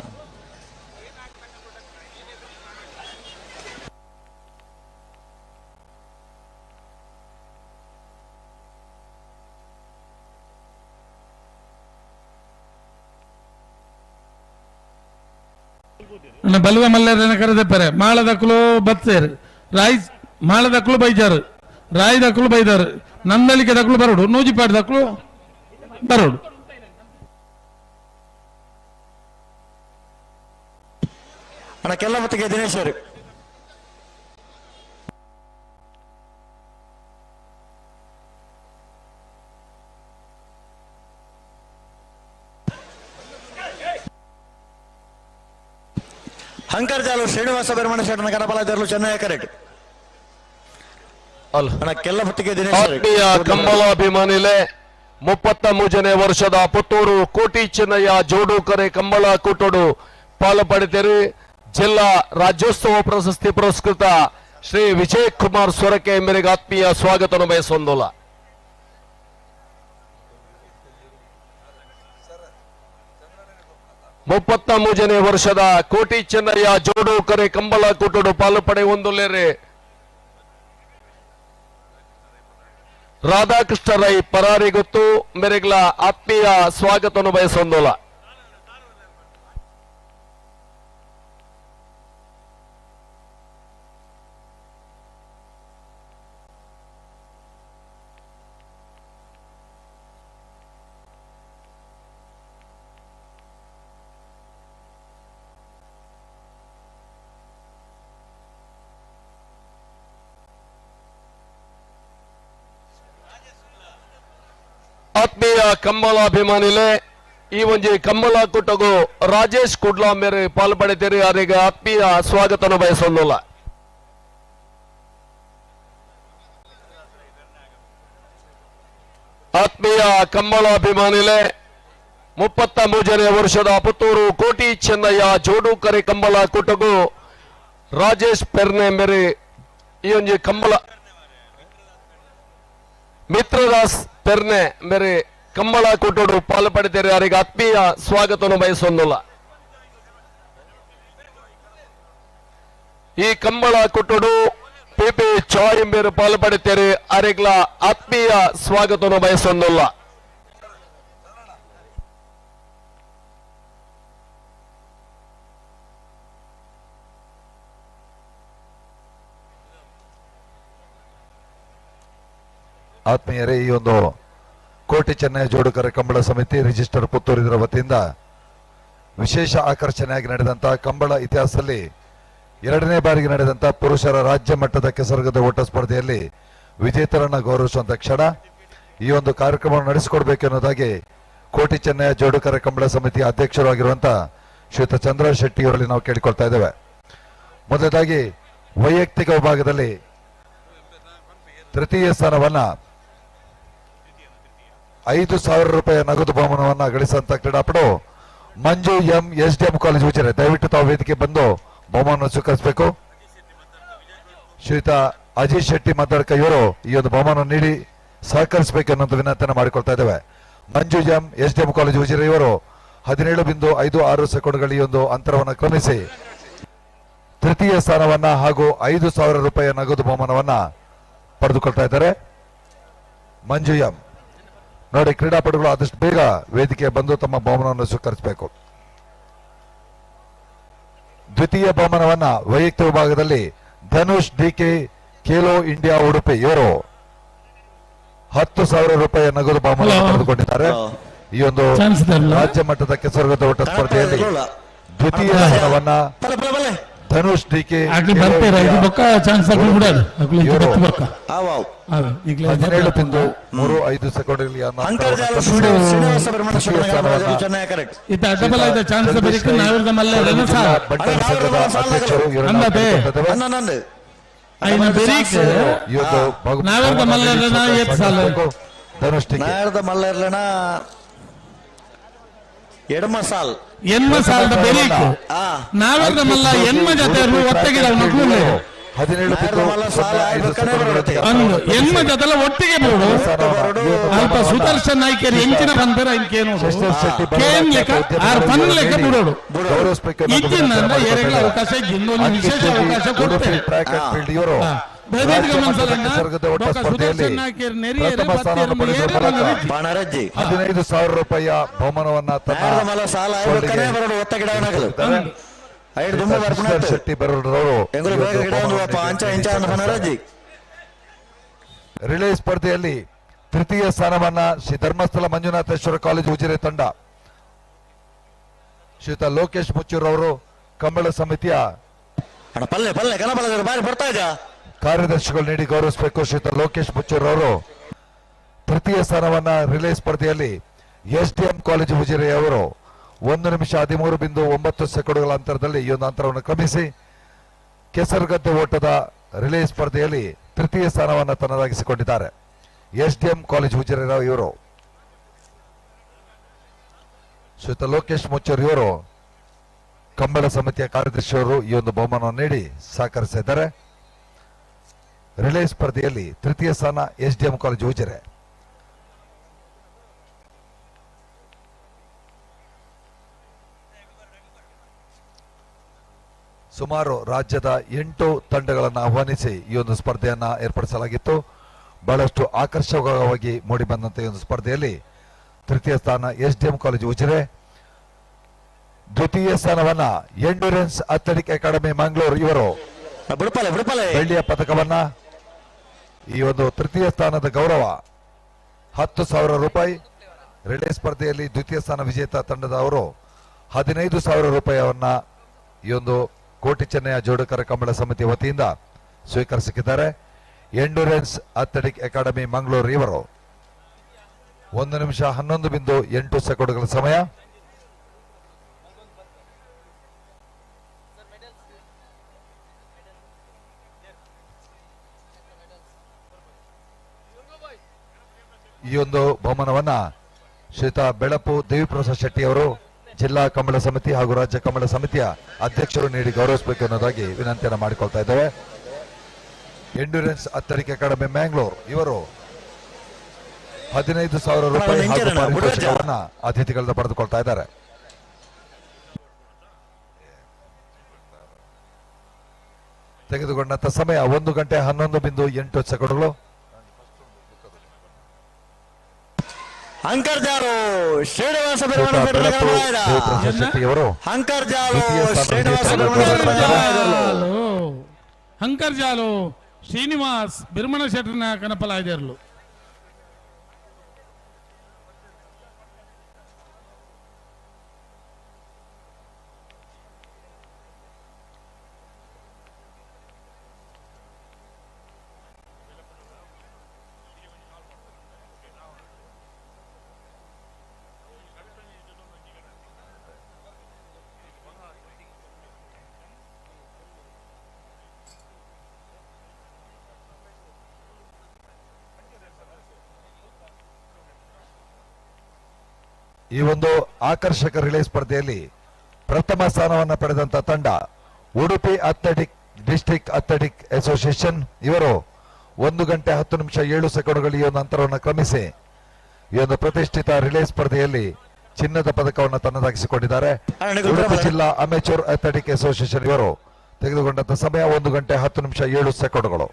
ಬಲ್ವ ಮಲ್ಲರನ್ನ ಕರೆದಪ್ಪರೆ ಮಾಳದಕ್ಕಲು ಬತ್ತೇರು ರಾಯ್ ಮಾಳದಕ್ಕಲು ಬೈಜಾರು ರಾಯ್ ದಕ್ಕಲು ಬೈದಾರು ನಂದಳಿಕೆ ದಕ್ಕಲು ಬರೋಡು ನೂಜಿಪಾಡು ದಕ್ಕಲು ಬರೋಡು. ಅಣ್ಣ ಕೆಲ್ಲ ಮತ್ತಿಗೆ ದಿನೇಶ್ ಅವರು ಹಂಕರ್ಜಾಲು ಶ್ರೀನಿವಾಸ ಬೆರ್ಮಣ ಶೆಟ್ಟನ ಕರಬಲ ಚೆನ್ನೈ ಕರೆಕ್ಟ್ ಅಣ್ಣ ಕೆಲ್ಲ ಹೊತ್ತಿಗೆ ದಿನೇಶ್ ಆತ್ಮೀಯ ಕಂಬಳಾಭಿಮಾನಿಲೆ 33ನೇ ವರ್ಷದ ಪುತ್ತೂರು ಕೋಟಿ ಚೆನ್ನಯ್ಯ ಜೋಡುಕರೆ ಕಂಬಳ ಕೂಟೋಡು ಪಾಲು ಪಡೆದಿರಿ. ಜಿಲ್ಲಾ ರಾಜ್ಯೋತ್ಸವ ಪ್ರಶಸ್ತಿ ಪುರಸ್ಕೃತ ಶ್ರೀ ವಿಜಯ್ ಕುಮಾರ್ ಸೊರಕೆ ಮೇರೆಗೆ ಆತ್ಮೀಯ ಸ್ವಾಗತ ಬಯಸೊಂದೋಲ. 33ನೇ ವರ್ಷದ ಕೋಟಿ ಚೆನ್ನಯ್ಯ ಜೋಡುಕರೆ ಕಂಬಳ ಕೂಟೋಡು ಪಾಲು ಪಡೆಯುವಂದುಲ್ಲೇರೆ ರಾಧಾಕೃಷ್ಣ ರೈ ಪರಾರಿ ಗೊತ್ತು ಮೇರೆಗ್ಲ ಆತ್ಮೀಯ ಸ್ವಾಗತವನ್ನು ಬಯಸೊಂದೋಲ. ಆತ್ಮೀಯ ಕಂಬಳಾಭಿಮಾನಿಲೆ ಈ ಒಂಜಿ ಕಂಬಳ ಕೂಟಗು ರಾಜೇಶ್ ಕುಡ್ಲಾ ಮೇರೆ ಪಾಲು ಪಡೆತೀರಿ. ಅವರಿಗೆ ಆತ್ಮೀಯ ಸ್ವಾಗತನ ಬಯಸೊಂದಿಲ್ಲ. ಆತ್ಮೀಯ ಕಂಬಳಾಭಿಮಾನಿಲೆ 33ನೇ ವರ್ಷದ ಪುತ್ತೂರು ಕೋಟಿ ಚೆನ್ನಯ್ಯ ಜೋಡುಕರೆ ಕಂಬಳ ಕೂಟಗು ರಾಜೇಶ್ ಪೆರ್ನೆ ಮೇರೆ ಈ ಒಂಜಿ ಕಂಬಳ ಮಿತ್ರದಾಸ್ ಪೆರ್ನೆ ಮೇರೆ ಕಂಬಳ ಕೂಟೋಡು ಪಾಲು ಪಡೆದಿರಿ. ಅವರಿಗೆ ಆತ್ಮೀಯ ಸ್ವಾಗತವನ್ನು ಬಯಸೊಂದಿಲ್ಲ. ಈ ಕಂಬಳ ಕೂಟೋಡು ಪಿಪಿ ಚಾಯ್ ಮೇರೆ ಪಾಲು ಪಡೆಯುತ್ತಾರೆ. ಅವರಿಗ್ಲ ಆತ್ಮೀಯ ಸ್ವಾಗತವನ್ನು ಬಯಸೊಂದಿಲ್ಲ. ಆತ್ಮೀಯರೇ, ಈ ಒಂದು ಕೋಟಿ ಚೆನ್ನೈ ಜೋಡುಕರ ಕಂಬಳ ಸಮಿತಿ ರಿಜಿಸ್ಟರ್ ಪುತ್ತೂರು ಇದರ ವತಿಯಿಂದ ವಿಶೇಷ ಆಕರ್ಷಣೆಯಾಗಿ ನಡೆದಂತಹ ಕಂಬಳ ಇತಿಹಾಸದಲ್ಲಿ ಎರಡನೇ ಬಾರಿಗೆ ನಡೆದಂತಹ ಪುರುಷರ ರಾಜ್ಯ ಮಟ್ಟದ ಕೆಸರುಗದ್ದೆ ಓಟ ಸ್ಪರ್ಧೆಯಲ್ಲಿ ವಿಜೇತರನ್ನು ಗೌರವಿಸುವಂತಹ ಕ್ಷಣ. ಈ ಒಂದು ಕಾರ್ಯಕ್ರಮವನ್ನು ನಡೆಸಿಕೊಡ್ಬೇಕು ಎನ್ನುವುದಾಗಿ ಕೋಟಿ ಚೆನ್ನೈ ಜೋಡುಕರ ಕಂಬಳ ಸಮಿತಿಯ ಅಧ್ಯಕ್ಷರು ಆಗಿರುವಂತಹ ಶ್ರೀಯುತ ಚಂದ್ರ ಶೆಟ್ಟಿ ಅವರಲ್ಲಿ ನಾವು ಕೇಳಿಕೊಳ್ತಾ ಇದ್ದೇವೆ. ಮೊದಲದಾಗಿ ವೈಯಕ್ತಿಕ ವಿಭಾಗದಲ್ಲಿ ತೃತೀಯ ಸ್ಥಾನವನ್ನ 5,000 ರೂಪಾಯಿ ನಗದು ಬಹುಮಾನವನ್ನ ಗಳಿಸಿದಂತ ಕ್ರೀಡಾಪಟು Manju M S D M college Ujire. ದಯವಿಟ್ಟು ತಾವು ವೇದಿಕೆ ಬಂದು ಬಹುಮಾನ ಸ್ವೀಕರಿಸಬೇಕು. ಶ್ರೀಯುತ ಅಜಿತ್ ಶೆಟ್ಟಿ ಮಾತಾಡ್ಕ ಇವರು ಈ ಒಂದು ಬಹುಮಾನ ನೀಡಿ ಸಹಕರಿಸಬೇಕು ಅನ್ನೋಂಥ ವಿನಂತಿಯನ್ನು ಮಾಡಿಕೊಳ್ತಾ ಇದ್ದೇವೆ. Manju M S D M college Ujire ಇವರು 17.56 ಸೆಕೆಂಡ್ಗಳ ಈ ಒಂದು ಅಂತರವನ್ನು ಕ್ರಮಿಸಿ ತೃತೀಯ ಸ್ಥಾನವನ್ನ ಹಾಗೂ 5,000 ರೂಪಾಯಿ ನಗದು ಬಹುಮಾನವನ್ನ ಪಡೆದುಕೊಳ್ತಾ ಇದ್ದಾರೆ ಮಂಜು ಎಂ. ನೋಡಿ, ಕ್ರೀಡಾಪಟುಗಳು ಆದಷ್ಟು ಬೇಗ ವೇದಿಕೆ ಬಂದು ತಮ್ಮ ಬಹುಮಾನವನ್ನು ಸ್ವೀಕರಿಸಬೇಕು. ದ್ವಿತೀಯ ಬಹುಮಾನವನ್ನ ವೈಯಕ್ತಿಕ ವಿಭಾಗದಲ್ಲಿ Dhanush DK Khelo India Udupi ಇವರು 10,000 ರೂಪಾಯಿ ನಗದು ಬಹುಮಾನ ಪಡೆದುಕೊಂಡಿದ್ದಾರೆ. ಈ ಒಂದು ರಾಜ್ಯ ಮಟ್ಟದ ಕೆಸರುಗದ್ದೆ ಓಟ ಸ್ಪರ್ಧೆಯಲ್ಲಿ ದ್ವಿತೀಯ ಸ್ಥಾನವನ್ನ ಧನುಷ್ ಡಿಕೆ 17.35 ಸೆಕೆಂಡ್ ಧನುಷ್ ಒಟ್ಟಿಗೆ ಬೋಡು ಅಲ್ಪ ಸುದರ್ಶನ್ ನಾಯ್ಕರು ಎಂಚಿನ ಬಂದರೆ ಲೆಕ್ಕ ಬಿಡೋಡು ಇಂಚಿನ ಅವಕಾಶ ಇನ್ನೊಂದು ವಿಶೇಷ ಅವಕಾಶ ಕೊಡ್ತೇವೆ. 15,000 ರೂಪಾಯಿಯ ಬಹುಮಾನವನ್ನ ಶೆಟ್ಟಿ ಬರೂರವರು ರಿಲೇ ಸ್ಪರ್ಧೆಯಲ್ಲಿ ತೃತೀಯ ಸ್ಥಾನವನ್ನ ಶ್ರೀ ಧರ್ಮಸ್ಥಳ ಮಂಜುನಾಥೇಶ್ವರ ಕಾಲೇಜು ಉಜಿರೆ ತಂಡ ಶ್ರೀಯುತ ಲೋಕೇಶ್ ಮುಚ್ಚೂರ್ ಅವರು ಕಂಬಳ ಸಮಿತಿಯ ಕಾರ್ಯದರ್ಶಿಗಳು ನೀಡಿ ಗೌರವಿಸಬೇಕು. ಶ್ರೀಯುತ ಲೋಕೇಶ್ ಮುಚ್ಚೂರ್ ಅವರು ತೃತೀಯ ಸ್ಥಾನವನ್ನ ರಿಲೇ ಸ್ಪರ್ಧೆಯಲ್ಲಿ ಎಸ್ ಡಿ ಎಂ ಕಾಲೇಜು ಉಜಿರೆಯವರು 1 ನಿಮಿಷ 13.9 ಸೆಕೆಂಡ್ಗಳ ಅಂತರದಲ್ಲಿ ಈ ಒಂದು ಅಂತರವನ್ನು ಕ್ರಮಿಸಿ ಕೆಸರುಗದ್ದೆ ಓಟದ ರಿಲೇ ಸ್ಪರ್ಧೆಯಲ್ಲಿ ತೃತೀಯ ಸ್ಥಾನವನ್ನು ತನ್ನದಾಗಿಸಿಕೊಂಡಿದ್ದಾರೆ S D M college Ujire ಇವರು. ಶ್ರೀಯುತ ಲೋಕೇಶ್ ಮುಚ್ಚೂರ್ ಇವರು ಕಂಬಳ ಸಮಿತಿಯ ಕಾರ್ಯದರ್ಶಿಯವರು ಈ ಒಂದು ಬಹುಮಾನವನ್ನು ನೀಡಿ ಸಹಕರಿಸಿದ್ದಾರೆ. ರಿಲೇ ಸ್ಪರ್ಧೆಯಲ್ಲಿ ತೃತೀಯ ಸ್ಥಾನ S D M college Ujire. ಸುಮಾರು ರಾಜ್ಯದ 8 ತಂಡಗಳನ್ನು ಆಹ್ವಾನಿಸಿ ಈ ಒಂದು ಸ್ಪರ್ಧೆಯನ್ನು ಏರ್ಪಡಿಸಲಾಗಿತ್ತು. ಬಹಳಷ್ಟು ಆಕರ್ಷಕವಾಗಿ ಮೂಡಿ ಬಂದಂತಹ ಈ ಒಂದು ಸ್ಪರ್ಧೆಯಲ್ಲಿ ತೃತೀಯ ಸ್ಥಾನ S D M college Ujire, ದ್ವಿತೀಯ ಸ್ಥಾನವನ್ನ ಎಂಡ್ಯೂರೆನ್ಸ್ ಅಥ್ಲೆಟಿಕ್ ಅಕಾಡೆಮಿ ಮಂಗಳೂರು ಇವರು ಬೆಳ್ಳಿಯ ಪದಕವನ್ನ, ಈ ಒಂದು ತೃತೀಯ ಸ್ಥಾನದ ಗೌರವ 10,000 ರೂಪಾಯಿ, ರಿಲೇ ಸ್ಪರ್ಧೆಯಲ್ಲಿ ದ್ವಿತೀಯ ಸ್ಥಾನ ವಿಜೇತ ತಂಡದವರು 15,000 ರೂಪಾಯಿಯನ್ನ ಈ ಒಂದು ಕೋಟಿ ಚೆನ್ನಯ್ಯ ಜೋಡುಕರ ಕಂಬಳ ಸಮಿತಿ ವತಿಯಿಂದ ಸ್ವೀಕರಿಸಿದ್ದಾರೆ ಎಂಡ್ಯೂರೆನ್ಸ್ ಅಥ್ಲೆಟಿಕ್ ಅಕಾಡೆಮಿ ಮಂಗಳೂರು ಇವರು. 1 ನಿಮಿಷ 11.8 ಸೆಕೆಂಡ್ಗಳ ಸಮಯ. ಈ ಒಂದು ಬಹುಮಾನವನ್ನ ಶ್ರೀತ ಬೆಳಪು ದೇವಿಪ್ರಸಾದ್ ಶೆಟ್ಟಿ ಅವರು ಜಿಲ್ಲಾ ಕಂಬಳ ಸಮಿತಿ ಹಾಗೂ ರಾಜ್ಯ ಕಂಬಳ ಸಮಿತಿಯ ಅಧ್ಯಕ್ಷರು ನೀಡಿ ಗೌರವಿಸಬೇಕು ಅನ್ನೋದಾಗಿ ವಿನಂತಿಯನ್ನು ಮಾಡಿಕೊಳ್ತಾ ಇದ್ದೇವೆ. ಎಂಡ್ಯೂರೆನ್ಸ್ ಅಥ್ಲೆಟಿಕ್ ಅಕಾಡೆಮಿ ಮ್ಯಾಂಗ್ಳೂರ್ ಇವರು 15,000 ರೂಪಾಯಿ ಹಾಗೂ ಪಾರಿತೋಷಿಕವನ್ನ ಅತಿಥಿಗಳಿಂದ ಪಡೆದುಕೊಳ್ತಾ ಇದ್ದಾರೆ. ತೆಗೆದುಕೊಂಡಂತ ಸಮಯ 1 ಗಂಟೆ 11.8 ಸೆಕೆಂಡ್ಗಳು. ಅಂಕರ್ಜಾರು ಶ್ರೀನಿವಾಸ ಶೆಟ್ಟಿಯವರು ಅಂಕರ್ಜಾಲು ಶ್ರೀನಿವಾಸ್ ಬಿರ್ಮಣ ಶೆಟ್ಟರ್ನ ಕನಪಲಾಯ್ದಿರಲು. ಈ ಒಂದು ಆಕರ್ಷಕ ರಿಲೇ ಸ್ಪರ್ಧೆಯಲ್ಲಿ ಪ್ರಥಮ ಸ್ಥಾನವನ್ನು ಪಡೆದಂತ ತಂಡ Udupi athletic district athletic association ಇವರು 1 ಗಂಟೆ 10 ನಿಮಿಷ 7 ಸೆಕೆಂಡ್ಗಳು ಈ ಒಂದು ಅಂತರವನ್ನು ಕ್ರಮಿಸಿ ಈ ಒಂದು ಪ್ರತಿಷ್ಠಿತ ರಿಲೇ ಸ್ಪರ್ಧೆಯಲ್ಲಿ ಚಿನ್ನದ ಪದಕವನ್ನು ತನ್ನದಾಗಿಸಿಕೊಂಡಿದ್ದಾರೆ. ಉಡುಪಿ ಜಿಲ್ಲಾ ಅಮೆಚೂರ್ ಅಥ್ಲೆಟಿಕ್ ಅಸೋಸಿಯೇಷನ್ ಇವರು ತೆಗೆದುಕೊಂಡಂತ ಸಮಯ 1 ಗಂಟೆ 10 ನಿಮಿಷ 7 ಸೆಕೆಂಡ್ಗಳು.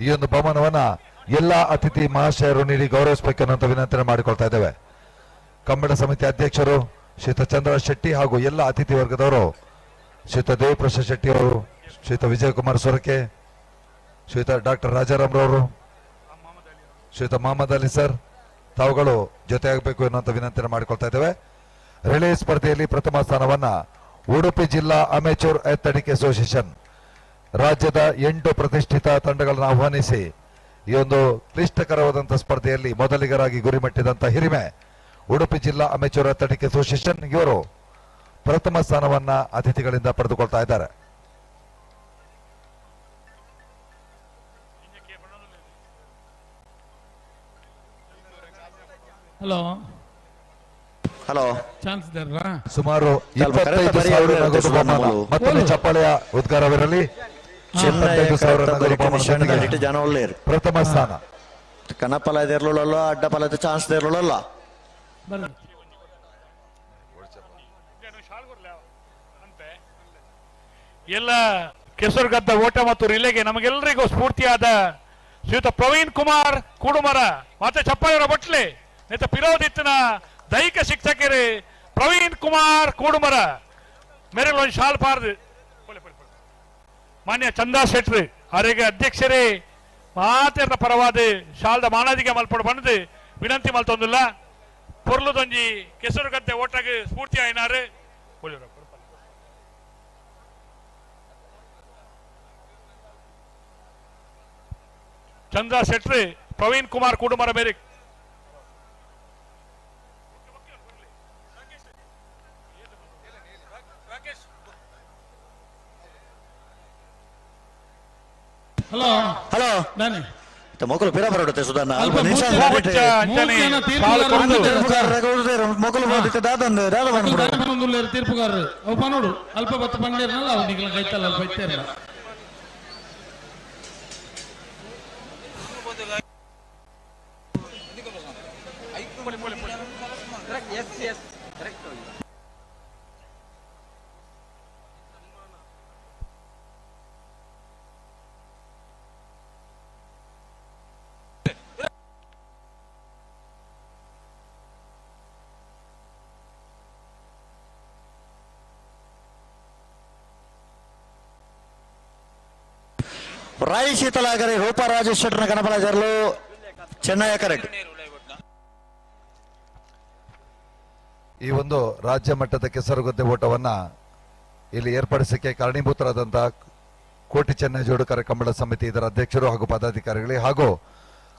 ಈ ಒಂದು ಬಹುಮಾನವನ್ನ ಎಲ್ಲಾ ಅತಿಥಿ ಮಹಾಶಯರು ನೀಡಿ ಗೌರವಿಸಬೇಕನ್ನುವಂತ ವಿನಂತಿಯನ್ನು ಮಾಡಿಕೊಳ್ತಾ ಇದ್ದೇವೆ. ಕಂಬಳ ಸಮಿತಿ ಅಧ್ಯಕ್ಷರು ಶ್ರೀತ ಚಂದ್ರ ಶೆಟ್ಟಿ ಹಾಗೂ ಎಲ್ಲ ಅತಿಥಿ ವರ್ಗದವರು ಶ್ರೀತ ದೇವಪ್ರಸಾದ್ ಶೆಟ್ಟಿ ಅವರು, ಶ್ರೀತ ವಿಜಯಕುಮಾರ್ ಸೊರಕೆ, ಶ್ರೀತ ಡಾಕ್ಟರ್ ರಾಜಾರಾಮ್ ರವರು, ಶ್ರೀತ ಮಹಮ್ಮದ್ ಅಲಿ ಸರ್ ತಾವುಗಳು ಜೊತೆಯಾಗಬೇಕು ಎನ್ನುವಂತ ವಿನಂತಿಯನ್ನು ಮಾಡಿಕೊಳ್ತಾ ಇದ್ದೇವೆ. ರಿಲೇ ಸ್ಪರ್ಧೆಯಲ್ಲಿ ಪ್ರಥಮ ಸ್ಥಾನವನ್ನ ಉಡುಪಿ ಜಿಲ್ಲಾ ಅಮೆಚೂರ್ ಅಥ್ಲೆಟಿಕ್ ಅಸೋಸಿಯೇಷನ್ ರಾಜ್ಯದ 8 ಪ್ರತಿಷ್ಠಿತ ತಂಡಗಳನ್ನು ಆಹ್ವಾನಿಸಿ ಈ ಒಂದು ಕ್ಲಿಷ್ಟಕರವಾದಂತಹ ಸ್ಪರ್ಧೆಯಲ್ಲಿ ಮೊದಲಿಗರಾಗಿ ಗುರಿ ಮುಟ್ಟಿದಂತಹ ಹಿರಿಮೆ ಉಡುಪಿ ಜಿಲ್ಲಾ ಅಮೆಚೂರ್ ಅಥ್ಲೆಟಿಕ್ ಅಸೋಸಿಯೇಷನ್ ಇವರು ಪ್ರಥಮ ಸ್ಥಾನವನ್ನ ಅತಿಥಿಗಳಿಂದ ಪಡೆದುಕೊಳ್ತಾ ಇದ್ದಾರೆ. ಹಲೋ ಹಲೋ ಚಾನ್ಸ್ ಸುಮಾರು 25,000 ನಗದು ಬಹುಮಾನ. ಮತ್ತೊಮ್ಮೆ ಚಪ್ಪಾಳೆಯ ಉದ್ಗಾರವಿರಲಿ. 25,000 ನಗದು ಬಹುಮಾನ ಪ್ರಥಮ ಸ್ಥಾನ. ಕನಪಲ ಇರಲಿಲ್ಲ, ಅಡ್ಡಪಲ ಚಾನ್ಸ್ ಇರಲಿಲ್ಲ. ಎಲ್ಲ ಕೆಸರುಗದ್ದ ಓಟ ಮತ್ತು ರಿಲೇಗೆ ನಮಗೆಲ್ಲರಿಗೂ ಸ್ಫೂರ್ತಿಯಾದ ಶ್ರೀಯುತ ಪ್ರವೀಣ್ ಕುಮಾರ್ ಕೂಡುಮರ ಮತ್ತೆ ಚಪ್ಪಾಳೆಯವರ ಬಟ್ಲೆ ನೇತ ಪಿರೋದಿತ್ತಿನ ದೈಹಿಕ ಶಿಕ್ಷಕರೇ ಪ್ರವೀಣ್ ಕುಮಾರ್ ಕೂಡುಮರ ಮೇರೆಲ್ ಒಂದು ಶಾಲ್ ಪಾರ್ದು ಮಾನ್ಯ ಚಂದಾ ಶೆಟ್ರಿ ಅವರಿಗೆ ಅಧ್ಯಕ್ಷರೇ ಮಾತೆರ್ನ ಪರವಾದ ಶಾಲ್ದ ಮಾನಾದಿಗೆ ಮಲ್ಪಡು ಬಂದು ವಿನಂತಿ ಮಲ್ತೊಂದಿಲ್ಲ. ಪೊರ್ಲುದೊಂಜಿ ಕೆಸರುಗದ್ದೆ ಓಟಗೆ ಸ್ಫೂರ್ತಿ ಆಯ್ನಾರು. ಚಂದ್ರ ಶೆಟ್ರಿ ಪ್ರವೀಣ್ ಕುಮಾರ್ ಕೂಡುಮರ ಮೇರೆ ಹಲೋ ಹಲೋ ನಾನೇ ಮೊಕಲು ಪಿರ ಬರೋಡುತ್ತೆ ಸುಧಾನ ತೀರ್ಪುಗಾರರು ಅವು ಪನೋಡು ಅಲ್ಪ ಬತ್ತ ಪಂಡೇರ್ನಲ್ಲ ಅವು ನಿಗಲ ಕೈತಲ್ಲ ಅಲ್ಪ ಇತ್ತೇರಲ್ಲ. ರಾಯ್ ಶೀತಲಾಗರಿ ರೂಪಾ ರಾಜೇಶ್ ಶೆಟ್ಟರ್ನ ಕನಪಲಾಜರ್ಲು ಚೆನ್ನಯ್ಯ ಕರೆಕ್ಟ್. ಈ ಒಂದು ರಾಜ್ಯ ಮಟ್ಟದ ಕೆಸರುಗದ್ದೆ ಓಟವನ್ನು ಇಲ್ಲಿ ಏರ್ಪಡಿಸಕ್ಕೆ ಕಾರಣೀಭೂತರಾದಂಥ ಕೋಟಿ ಚೆನ್ನೈ ಜೋಡುಕರ ಕಂಬಳ ಸಮಿತಿ ಇದರ ಅಧ್ಯಕ್ಷರು ಹಾಗೂ ಪದಾಧಿಕಾರಿಗಳಿಗೆ ಹಾಗೂ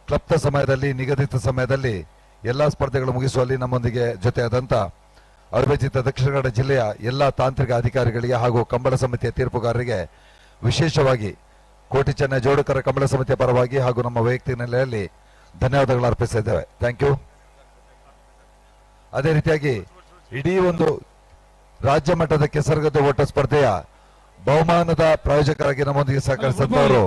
ಕ್ಲಪ್ತ ಸಮಯದಲ್ಲಿ ನಿಗದಿತ ಸಮಯದಲ್ಲಿ ಎಲ್ಲ ಸ್ಪರ್ಧೆಗಳು ಮುಗಿಸುವಲ್ಲಿ ನಮ್ಮೊಂದಿಗೆ ಜೊತೆಯಾದಂಥ ಅವಿಭಜಿತ ದಕ್ಷಿಣ ಕನ್ನಡ ಜಿಲ್ಲೆಯ ಎಲ್ಲ ತಾಂತ್ರಿಕ ಅಧಿಕಾರಿಗಳಿಗೆ ಹಾಗೂ ಕಂಬಳ ಸಮಿತಿಯ ತೀರ್ಪುಗಾರರಿಗೆ ವಿಶೇಷವಾಗಿ ಕೋಟಿ ಚೆನ್ನೈ ಜೋಡುಕರ ಕಂಬಳ ಸಮಿತಿಯ ಪರವಾಗಿ ಹಾಗೂ ನಮ್ಮ ವೈಯಕ್ತಿಕ ನೆಲೆಯಲ್ಲಿ ಧನ್ಯವಾದಗಳು ಅರ್ಪಿಸ್ತಾ ಇದ್ದೇವೆ. Thank you. ಅದೇ ರೀತಿಯಾಗಿ ಇಡೀ ಒಂದು ರಾಜ್ಯ ಮಟ್ಟದ ಕೆಸರುಗದ್ದೆ ಓಟ ಸ್ಪರ್ಧೆಯ ಬಹುಮಾನದ ಪ್ರಾಯೋಜಕರಾಗಿ ನಮ್ಮೊಂದಿಗೆ ಸಹಕರಿಸಿದವರು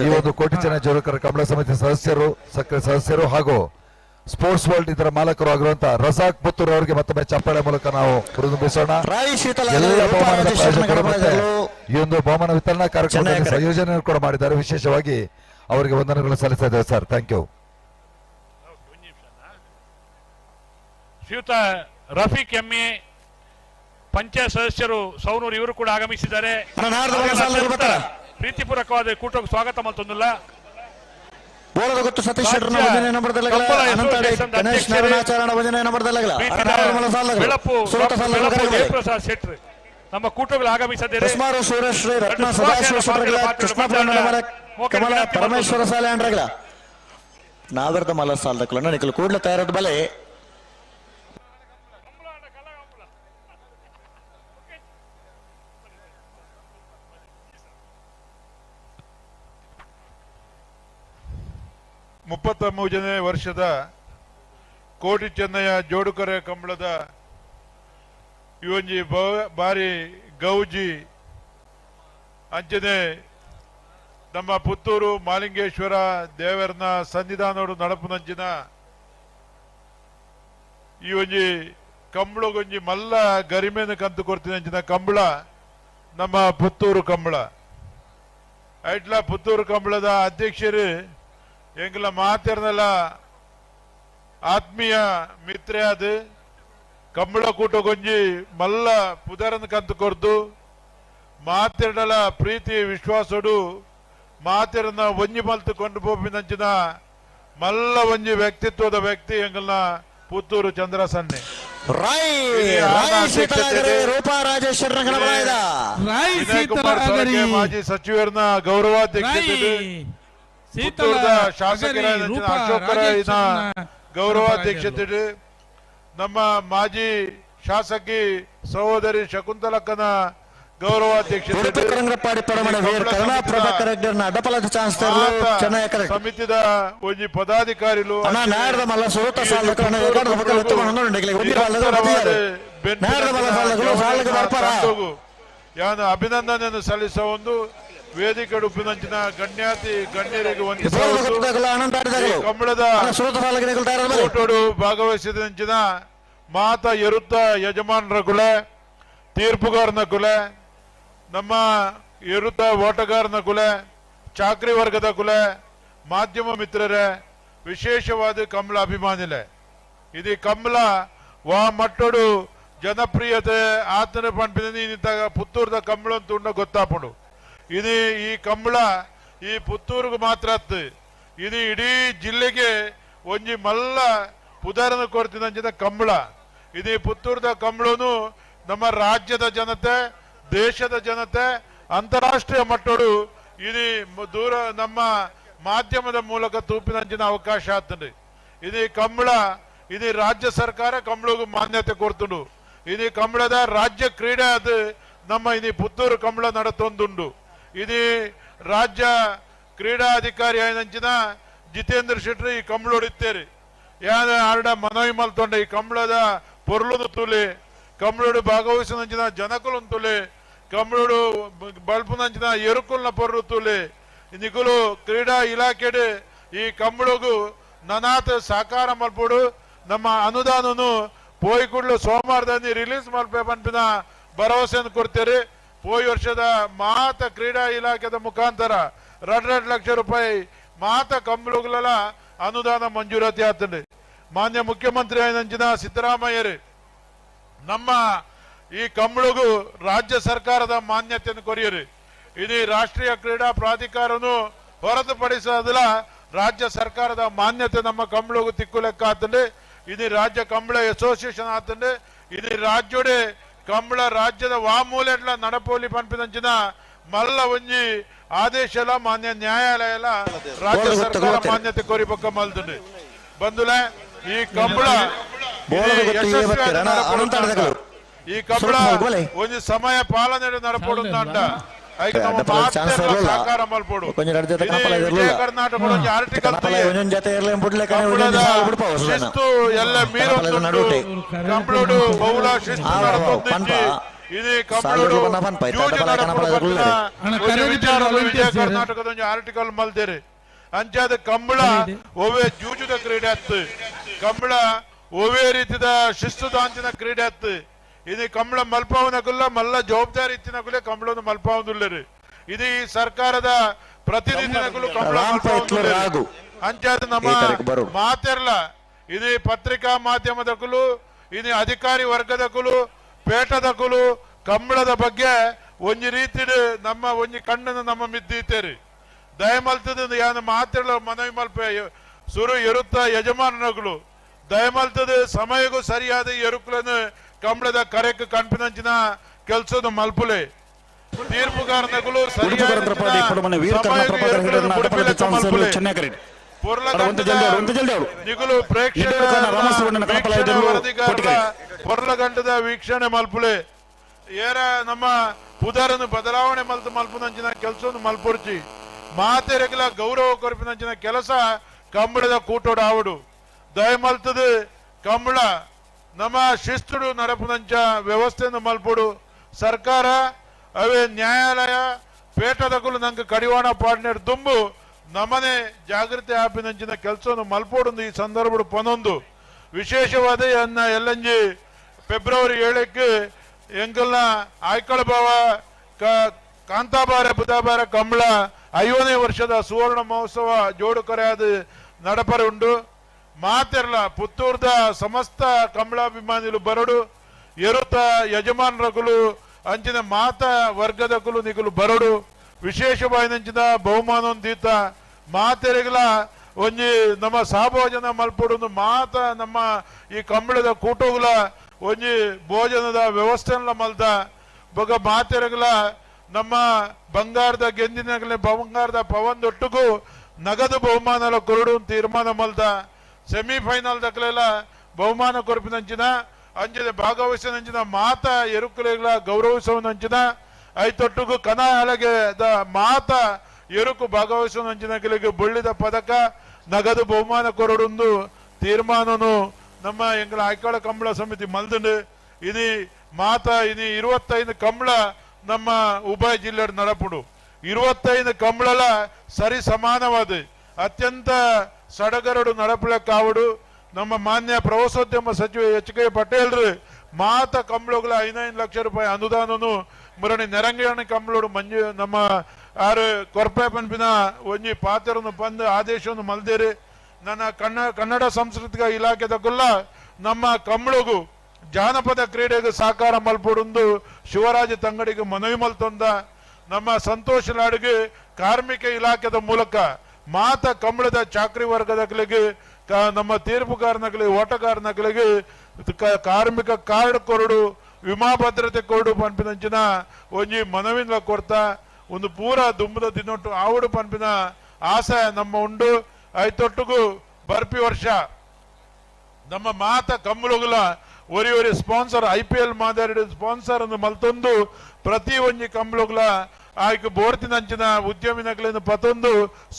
ಈ ಒಂದು ಕೋಟಿ ಚೆನ್ನೈ ಜೋಡುಕರ ಕಂಬಳ ಸಮಿತಿ ಸದಸ್ಯರು, ಸಕ್ರಿಯ ಸದಸ್ಯರು ಹಾಗೂ ಸ್ಪೋರ್ಟ್ಸ್ ವರ್ಲ್ಡ್ ಇದರ ಮಾಲಕರು ಆಗಿರುವಂತಹ ರಜಾಕ್ ಪುತ್ತೂರು ಅವರಿಗೆ ಮತ್ತೊಮ್ಮೆ ಚಪ್ಪಾಳೆ ಮೂಲಕ ನಾವು ಹುರಿದುಂಬಿಸೋಣ. ಎಲ್ಲ ಬಹುಮಾನದ ಪ್ರಾಯೋಜಕರು ಮತ್ತೆ ಈ ಒಂದು ಬಹುಮಾನ ವಿತರಣಾ ಕಾರ್ಯಕ್ರಮದಲ್ಲಿ ಸಂಯೋಜನೆ ಕೂಡ ಮಾಡಿದ್ದಾರೆ. ವಿಶೇಷವಾಗಿ ಅವರಿಗೆ ವಂದನೆಗಳು ಸಲ್ಲಿಸ್ತಾ ಇದ್ದೇವೆ ಸರ್. Thank you. ಶ್ರೀಯುತ ರಫೀಕ್ ಎಮ್ಮೆ ಪಂಚಾಯತ್ ಸದಸ್ಯರು ಸೌನೂರು ಇವರು ಕೂಡ ಆಗಮಿಸಿದ್ದಾರೆ. ಪ್ರೀತಿಪೂರ್ವಕವಾದ ಕೂಟಕ್ಕೆ ಸ್ವಾಗತ ಮತ್ತೊಂದಿಲ್ಲ. ಜಯಪ್ರಸಾದ್ ಶೆಟ್ಟಿ ನಮ್ಮ ಕೂಟಗಳು ಆಗಮಿಸಿದ್ದಾರೆ. ಪರಮೇಶ್ವರ ಸಾಲೆ ಅಂಡ್ರಗಳ ನಾವರ್ದ ಮಲ್ಲ ಸಾಲದಕ್ಕಲ್ಲ ನಿಖಲ್ ಕೂಡಲೇ ತಯಾರಾದ ಬಲೆ 33ನೇ ವರ್ಷದ ಕೋಟಿ ಚೆನ್ನಯ್ಯ ಜೋಡುಕರೆ ಕಂಬಳದ ಇವೊಂಜಿ ಬಾರಿ ಗೌಜಿ ಅಂಚನೆ ನಮ್ಮ ಪುತ್ತೂರು ಮಾಲಿಂಗೇಶ್ವರ ದೇವರನ ಸನ್ನಿಧಾನೋಡು ನಡಪುನಂಚಿನ ಈ ಒಂಜಿ ಕಂಬಳಗೊಂಜಿ ಮಲ್ಲ ಗರಿಮೆನ ಕಂತು ಕೊಡ್ತಿನಂಚಿನ ಕಂಬಳ ನಮ್ಮ ಪುತ್ತೂರು ಕಂಬಳ. ಐಟ್ಲ ಪುತ್ತೂರು ಕಂಬಳದ ಅಧ್ಯಕ್ಷರು ಎಂಗಲ ಮಾತಿರ್ನಲ್ಲ ಆತ್ಮೀಯ ಮಿತ್ರೆ ಅದು ಕಂಬಳ ಕೂಟಗೊಂಜಿ ಮಲ್ಲ ಪುದರನ್ ಕಂತು ಕೊರ್ದು ಮಾತಿರ್ನಲ ಪ್ರೀತಿ ವಿಶ್ವಾಸಡು ಮಾತಿರನ್ನ ಒಂಜಿ ಮಲ್ತು ಕೊಂಡು ಪೋಪಿನಂಚಿನ ಮಲ್ಲ ಒಂಜಿ ವ್ಯಕ್ತಿತ್ವದ ವ್ಯಕ್ತಿ ಎಂಗಲ್ನ ಪುತ್ತೂರು ಚಂದ್ರಸನ್ನೆ. ಮಾಜಿ ಸಚಿವರನ್ನ ಗೌರವಾಧ್ಯಕ್ಷತೆ, ಪುತ್ತೂರದ ಶಾಸಕರಾದ ಅಶೋಕರಾಯನ ಗೌರವಾಧ್ಯಕ್ಷತೆ, ನಮ್ಮ ಮಾಜಿ ಶಾಸಕಿ ಸಹೋದರಿ ಶಕುಂತಲಕ್ಕನ ಗೌರವಾಧ್ಯಕ್ಷತೆ, ಸಮಿತಿದ ಒಂಜಿ ಪದಾಧಿಕಾರಿಗಳು ಯಾನು ಅಭಿನಂದನೆಯನ್ನು ಸಲ್ಲಿಸುವ ಒಂದು ವೇದಿಕೆ ಉಪ್ಪಿನಂಚಿನ ಗಣ್ಯಾತಿ ಗಣ್ಯರಿಗೆ ಕಂಬಳದ ಕೂಟೋಡು ಭಾಗವಹಿಸಿದಂಚಿನ ಮಾತ ಎರುತ್ತ ಯಜಮಾನರ ಕುಲೆ, ತೀರ್ಪುಗಾರನ ಕುಲೆ, ನಮ್ಮ ಎರುತ್ತ ಓಟಗಾರನ ಕುಲೆ, ಚಾಕ್ರಿ ವರ್ಗದ ಕುಲೆ, ಮಾಧ್ಯಮ ಮಿತ್ರರೇ, ವಿಶೇಷವಾದ ಕಂಬಳ ಅಭಿಮಾನಿಲೆ. ಇದು ಕಂಬಳ ವಾ ಮಟ್ಟೋಡು ಜನಪ್ರಿಯತೆ ಆತನ ಪಂಪಿನ ಪುತ್ತೂರದ ಕಂಬಳ ಅಂತ ಉಂಡ ಗೊತ್ತಾಪುಂಡು. ಇದು ಈ ಕಂಬಳ ಈ ಪುತ್ತೂರಿಗೆ ಮಾತ್ರ ಅತ್ತು, ಇದು ಇಡೀ ಜಿಲ್ಲೆಗೆ ಒಂಜಿ ಮಲ್ಲ ಪುದರನ ಕೊಡ್ತಿನಂಚಿನ ಕಂಬಳ. ಇದು ಪುತ್ತೂರದ ಕಂಬಳನು ನಮ್ಮ ರಾಜ್ಯದ ಜನತೆ, ದೇಶದ ಜನತೆ, ಅಂತಾರಾಷ್ಟ್ರೀಯ ಮಟ್ಟೋಡು ಇದು ದೂರ ನಮ್ಮ ಮಾಧ್ಯಮದ ಮೂಲಕ ತೂಪಿನಂಚಿನ ಅವಕಾಶ ಆಗ್ತದೆ. ಇದು ಕಂಬಳ ಇದು ರಾಜ್ಯ ಸರ್ಕಾರ ಕಂಬಳಿಗೂ ಮಾನ್ಯತೆ ಕೊಡ್ತುಂಡು. ಇದು ಕಂಬಳದ ರಾಜ್ಯ ಕ್ರೀಡೆ ಅದು ನಮ್ಮ ಇದು ಪುತ್ತೂರು ಕಂಬಳ ನಡತೊಂದುಂಡು. ಇದು ರಾಜ್ಯ ಕ್ರೀಡಾಧಿಕಾರಿ ಆಯ್ನಂಚಿನ ಜಿತೇಂದ್ರ ಶೆಟ್ಟಿ ಈ ಕಂಬಳೋಡಿತ್ತೇರಿ ಯಾದ ಆರ್ಡ ಮನವಿ ಮಲ್ತೊಂಡ ಈ ಕಂಬಳದ ಪೊರ್ಲುನು ತುಲಿ, ಕಂಬಳೋಡು ಭಾಗವಹಿಸಿನಂಚಿನ ಜನಕುಲನ್ ತುಲಿ, ಕಂಬಳೋಡು ಬಲ್ಪುನಂಚಿನ ಎರುಕುಲ್ನ ಪೊರ್ಲು ತುಲಿ, ನಿಕುಲು ಕ್ರೀಡಾ ಇಲಾಖೆಡು ಈ ಕಂಬಳಗು ನನಾತ ಸಾಕಾರ ಮಲ್ಪೋಡು ನಮ್ಮ ಅನುದಾನನು ಪೋಯಿ ಕೂಡಲು ಸೋಮವಾರದಲ್ಲಿ ರಿಲೀಸ್ ಮಲ್ಪೆ ಪನ್ಪಿನ ಭರವಸೆಯನ್ನು ಕೊಡ್ತೇರಿ. ಪೋಯಿ ವರ್ಷದ ಮಾತ ಕ್ರೀಡಾ ಇಲಾಖೆದ ಮುಖಾಂತರ 2 ಲಕ್ಷ ರೂಪಾಯಿ ಮಾತ ಕಂಬಳುಗಳ ಅನುದಾನ ಮಂಜೂರಾತಿ ಆಗ್ತದೆ. ಮಾನ್ಯ ಮುಖ್ಯಮಂತ್ರಿ ಆಯ್ನಂಚಿನ ಸಿದ್ದರಾಮಯ್ಯರೇ ನಮ್ಮ ಈ ಕಂಬಳಿಗೂ ರಾಜ್ಯ ಸರ್ಕಾರದ ಮಾನ್ಯತೆಯನ್ನು ಕೊರಿಯರಿ. ಇದು ರಾಷ್ಟ್ರೀಯ ಕ್ರೀಡಾ ಪ್ರಾಧಿಕಾರನು ಹೊರತುಪಡಿಸೋದಿಲ್ಲ, ರಾಜ್ಯ ಸರ್ಕಾರದ ಮಾನ್ಯತೆ ನಮ್ಮ ಕಂಬಳಿಗೂ ತಿಕ್ಕು ಲೆಕ್ಕ ಆಗ್ತದೆ. ಇದು ರಾಜ್ಯ ಕಂಬಳ ಅಸೋಸಿಯೇಷನ್ ಆತಂಡು ಇದು ರಾಜ್ಯೋಡೆ ಕಂಬಳ ರಾಜ್ಯದ ವಾಮೂಲೆಡ್ಲ ನಡಪೋಲಿ ಪನ್ಪಿನಂಚಿನ ಮಲ್ಲ ಒಂಜಿ ಆದೇಶಲ ಮಾನ್ಯ ನ್ಯಾಯಾಲಯಲ ರಾಜ್ಯ ಸರ್ಕಾರ ಮಾನ್ಯತೆ ಕೋರಿಪಕ್ಕ ಮಲ್ದುಂಡು ಬಂದುಲೆ ಈ ಕಂಬಳ ಈ ಕಂಬಳ ಒಂಜಿ ಸಮಯ ಪಾಲನೆ ನಡಪೋಡು ಅಂಟ ಸಹಕಾರ ಮಲ್ಪೋಡು ಕರ್ನಾಟಕ ಆರ್ಟಿಕಲ್ ಶಿಸ್ತು ಎಲ್ಲ ಮೀರು ಕಂಬಳೋಡು ಬಹುಳ ಶಿಸ್ತು ನಡಪೊಂದಿಜ್ಜಿ ಇದು ಕಂಬಳೋಡು ವಿಜಯ ಕರ್ನಾಟಕದ ಒಂಜಿ ಆರ್ಟಿಕಲ್ ಮಲ್ದೇರಿ ಅಂಚಾದ ಕಂಬಳ ಒವೇ ಜೂಜುದ ಕ್ರೀಡೆ ಅತ್ತು ಕಂಬಳ ಒವೇ ರೀತಿದ ಶಿಸ್ತುದಾಂಚಿನ ಕ್ರೀಡೆ ಅತ್ತು ಇದು ಕಂಬಳ ಮಲ್ಪಾವನಗುಲ್ಲ ಮಲ್ಲ ಜವಾಬ್ದಾರಿ ಇತ್ತಿನಗುಲೆ ಕಂಬಳವನ್ನು ಮಲ್ಪಾವನುಲ್ಲರಿ ಇದು ಈ ಸರ್ಕಾರದ ಪ್ರತಿನಿಧಿನಗುಲು ಕಂಬಳ ಮಲ್ಪಾವನುಲ್ಲರಿ ಅಂಚಾದ ನಮ್ಮ ಮಾತೆರ್ಲ ಇದು ಪತ್ರಿಕಾ ಮಾಧ್ಯಮದಕುಲು ಇದು ಅಧಿಕಾರಿ ವರ್ಗದಕುಲು ಪೇಟದಕುಲು ಕಂಬಳದ ಬಗ್ಗೆ ಒಂಜಿ ರೀತಿಡು ನಮ್ಮ ಒಂಜಿ ಕಣ್ಣನ್ನು ನಮ್ಮ ಮಿದ್ದೀತೇರಿ ದಯಮಲ್ತದ ಯಾನು ಮಾತೆರ್ಲ ಮನವಿ ಮಲ್ಪೆ ಸುರು ಎರುತ್ತ ಯಜಮಾನನಗುಲು ದಯಮಲ್ತದ ಸಮಯಕ್ಕೂ ಸರಿಯಾದ ಎರುಕುలను ಕಂಬಳದ ಕರೆಕ್ ಕಣ್ಪಿನಂಚಿನ ಕೆಲಸದ ಮಲ್ಪುಲೆ ತೀರ್ಪುಗಾರನಗುಲು ನಿಗುಲು ಪ್ರೇಕ್ಷಕರ ವರದಿಗಾರರ ಪೊರ್ಲಗಂಟದ ವೀಕ್ಷಣೆ ಮಲ್ಪುಲೆ ಏರ ನಮ್ಮ ಪುದರನ್ನು ಬದಲಾವಣೆ ಮಲ್ತು ಮಲ್ಪುನಂಚಿನ ಕೆಲಸವನ್ನು ಮಲ್ಪುರ್ಚಿ ಮಾತೆರೆಗಲ ಗೌರವ ಕೊರಪಿನಂಚಿನ ಕೆಲಸ ಕಂಬಳದ ಕೂಟೋಡು ಆವಡು ದಯಮಲ್ತದ ಕಂಬಳ ನಮ್ಮ ಶಿಸ್ತುಡು ನಡಪುನಂಚ ವ್ಯವಸ್ಥೆಯನ್ನು ಮಲ್ಪೋಡು ಸರ್ಕಾರ ಅವೇ ನ್ಯಾಯಾಲಯ ಪೇಟದಕುಲು ನಂಗೆ ಕಡಿವಾಣ ಪಾಡ್ನೇರು ದುಂಬು ನಮ್ಮನೆ ಜಾಗೃತಿ ಆಪಿನಂಚಿನ ಕೆಲಸವನ್ನು ಮಲ್ಪೋಡು ಈ ಸಂದರ್ಭಡು ಪನೊಂದು ವಿಶೇಷವಾದ ಅನ್ನ ಎಲ್ಲಂಜಿ ಫೆಬ್ರವರಿ 7ಕ್ಕೆ ಎಂಕಲ್ನ ಆಯ್ಕಳ ಭಾವ ಕಾಂತಾಬಾರ ಬುಧಾಬಾರ ಕಂಬಳ 50ನೇ ವರ್ಷದ ಸುವರ್ಣ ಮಹೋತ್ಸವ ಜೋಡುಕರೆಯಾದ ನಡಪರೆ ಉಂಡು ಮಾತೆರ್ಲ ಪುತ್ತೂರ್ದ ಸಮಸ್ತ ಕಂಬಳಾಭಿಮಾನಿಲು ಬರಡು ಎರುತ ಯಜಮಾನರಗುಲು ಅಂಚಿನ ಮಾತ ವರ್ಗದಕುಲು ನಿಗುಲು ಬರಡು ವಿಶೇಷವಾಯಿನಂಚಿನ ಬಹುಮಾನೊಂದೀತ ಮಾತೆರೆಗಲ ಒಂಜಿ ನಮ್ಮ ಸಹಭೋಜನ ಮಲ್ಪೊಡು ಮಾತ ನಮ್ಮ ಈ ಕಂಬಳದ ಕೂಟೋಗುಲ ಒಂಜಿ ಭೋಜನದ ವ್ಯವಸ್ಥೆನ ಮಲ್ದ ಬೊಗ ಮಾತೆರೆಗಲ ನಮ್ಮ ಬಂಗಾರದ ಗೆಂದಿನಗಲೆ ಬಂಗಾರದ ಪವನ್ ದೊಟ್ಟುಗು ನಗದು ಬಹುಮಾನಲ ಕೊರಡು ತೀರ್ಮಾನ ಮಲ್ದ ಸೆಮಿಫೈನಲ್ ದಕ್ಕಲೆಲ್ಲ ಬಹುಮಾನ ಕೊರಪಿನಂಚಿನ ಅಂಚಿನ ಭಾಗವಹಿಸಿನಂಚಿನ ಮಾತ ಎರುಕುಲೆಗಳ ಗೌರವಿಸುವನಂಚಿನ ಐತೊಟ್ಟುಗು ಕನ ಹಲಗೆ the ಮಾತ ಎರುಕು ಭಾಗವಹಿಸುವನಂಚಿನ ಕೆಲಗೆ ಬೊಳ್ಳಿದ ಪದಕ ನಗದು ಬಹುಮಾನ ಕೊರಡೊಂದು ತೀರ್ಮಾನನು ನಮ್ಮ ಎಂಗಳ ಆಯ್ಕಾಳ ಕಂಬಳ ಸಮಿತಿ ಮಲ್ದಂಡು ಇನಿ ಮಾತ ಇನಿ 25 ಕಂಬಳ ನಮ್ಮ ಉಭಯ ಜಿಲ್ಲೆ ನಡಪುಡು 25 ಕಂಬಳಲ ಸರಿ ಸಮಾನವಾದ ಅತ್ಯಂತ ಸಡಗರಡು ನಡಪುಳ ಕಾವಡು ನಮ್ಮ ಮಾನ್ಯ ಪ್ರವಾಸೋದ್ಯಮ ಸಚಿವ ಎಚ್ ಕೆ ಪಟೇಲ್ರು ಮಾತ ಕಂಬಳಗಳ 5 ಲಕ್ಷ ರೂಪಾಯಿ ಅನುದಾನನು ಮುರಣಿ ನೆರಂಗಣಿ ಕಂಬಳೋಡು ಮಂಜು ನಮ್ಮ ಆರು ಕೊರ್ಪೆ ಪನ್ಪಿನ ಒಂಜಿ ಪಾತ್ರನು ಬಂದು ಆದೇಶವನ್ನು ಮಲ್ದೇರಿ ನನ್ನ ಕನ್ನಡ ಸಾಂಸ್ಕೃತಿಕ ಇಲಾಖೆದಗುಲ್ಲ ನಮ್ಮ ಕಂಬಳಗು ಜಾನಪದ ಕ್ರೀಡೆಗೆ ಸಹಕಾರ ಮಲ್ಪೊಡುಂದು ಶಿವರಾಜ ತಂಗಡಿಗೆ ಮನವಿ ಮಲ್ತೊಂದ ನಮ್ಮ ಸಂತೋಷ್ ಲಾಡ್ಗೆ ಕಾರ್ಮಿಕ ಇಲಾಖೆದ ಮೂಲಕ ಮಾತ ಕಂಬಳದ ಚಾಕ್ರಿ ವರ್ಗದಗಳಿಗೆ ನಮ್ಮ ತೀರ್ಪುಗಾರನಗಳಿಗೆ ಓಟಗಾರನಗಳಿಗೆ ಕಾರ್ಮಿಕ ಕಾರ್ಡ್ ಕೊರಡು ವಿಮಾ ಭದ್ರತೆ ಕೊರಡು ಪನ್ಪಿನಂಚಿನ ಒಂಜಿ ಮನವಿನ ಕೊರ್ತಾ ಒಂದು ಪೂರ ದುಂಬದ ದಿನೊಟ್ಟು ಆವಡು ಪನ್ಪಿನ ಆಸೆ ನಮ್ಮ ಉಂಡು ಐತೊಟ್ಟುಗು ಬರ್ಪಿ ವರ್ಷ ನಮ್ಮ ಮಾತ ಕಂಬಳಗುಲ ಒರಿ ಒರಿ ಸ್ಪಾನ್ಸರ್ IPL ಮಾದರಿ ಸ್ಪಾನ್ಸರ್ ಅನ್ನು ಮಲ್ತೊಂದು ಪ್ರತಿ ಒಂಜಿ ಕಂಬಳಗುಲ ಆಯ್ಕೆ ಬೋರ್ತಿನಂಚಿನ ಉದ್ಯಮಿನಗಳಿಂದ ಪತೊಂದು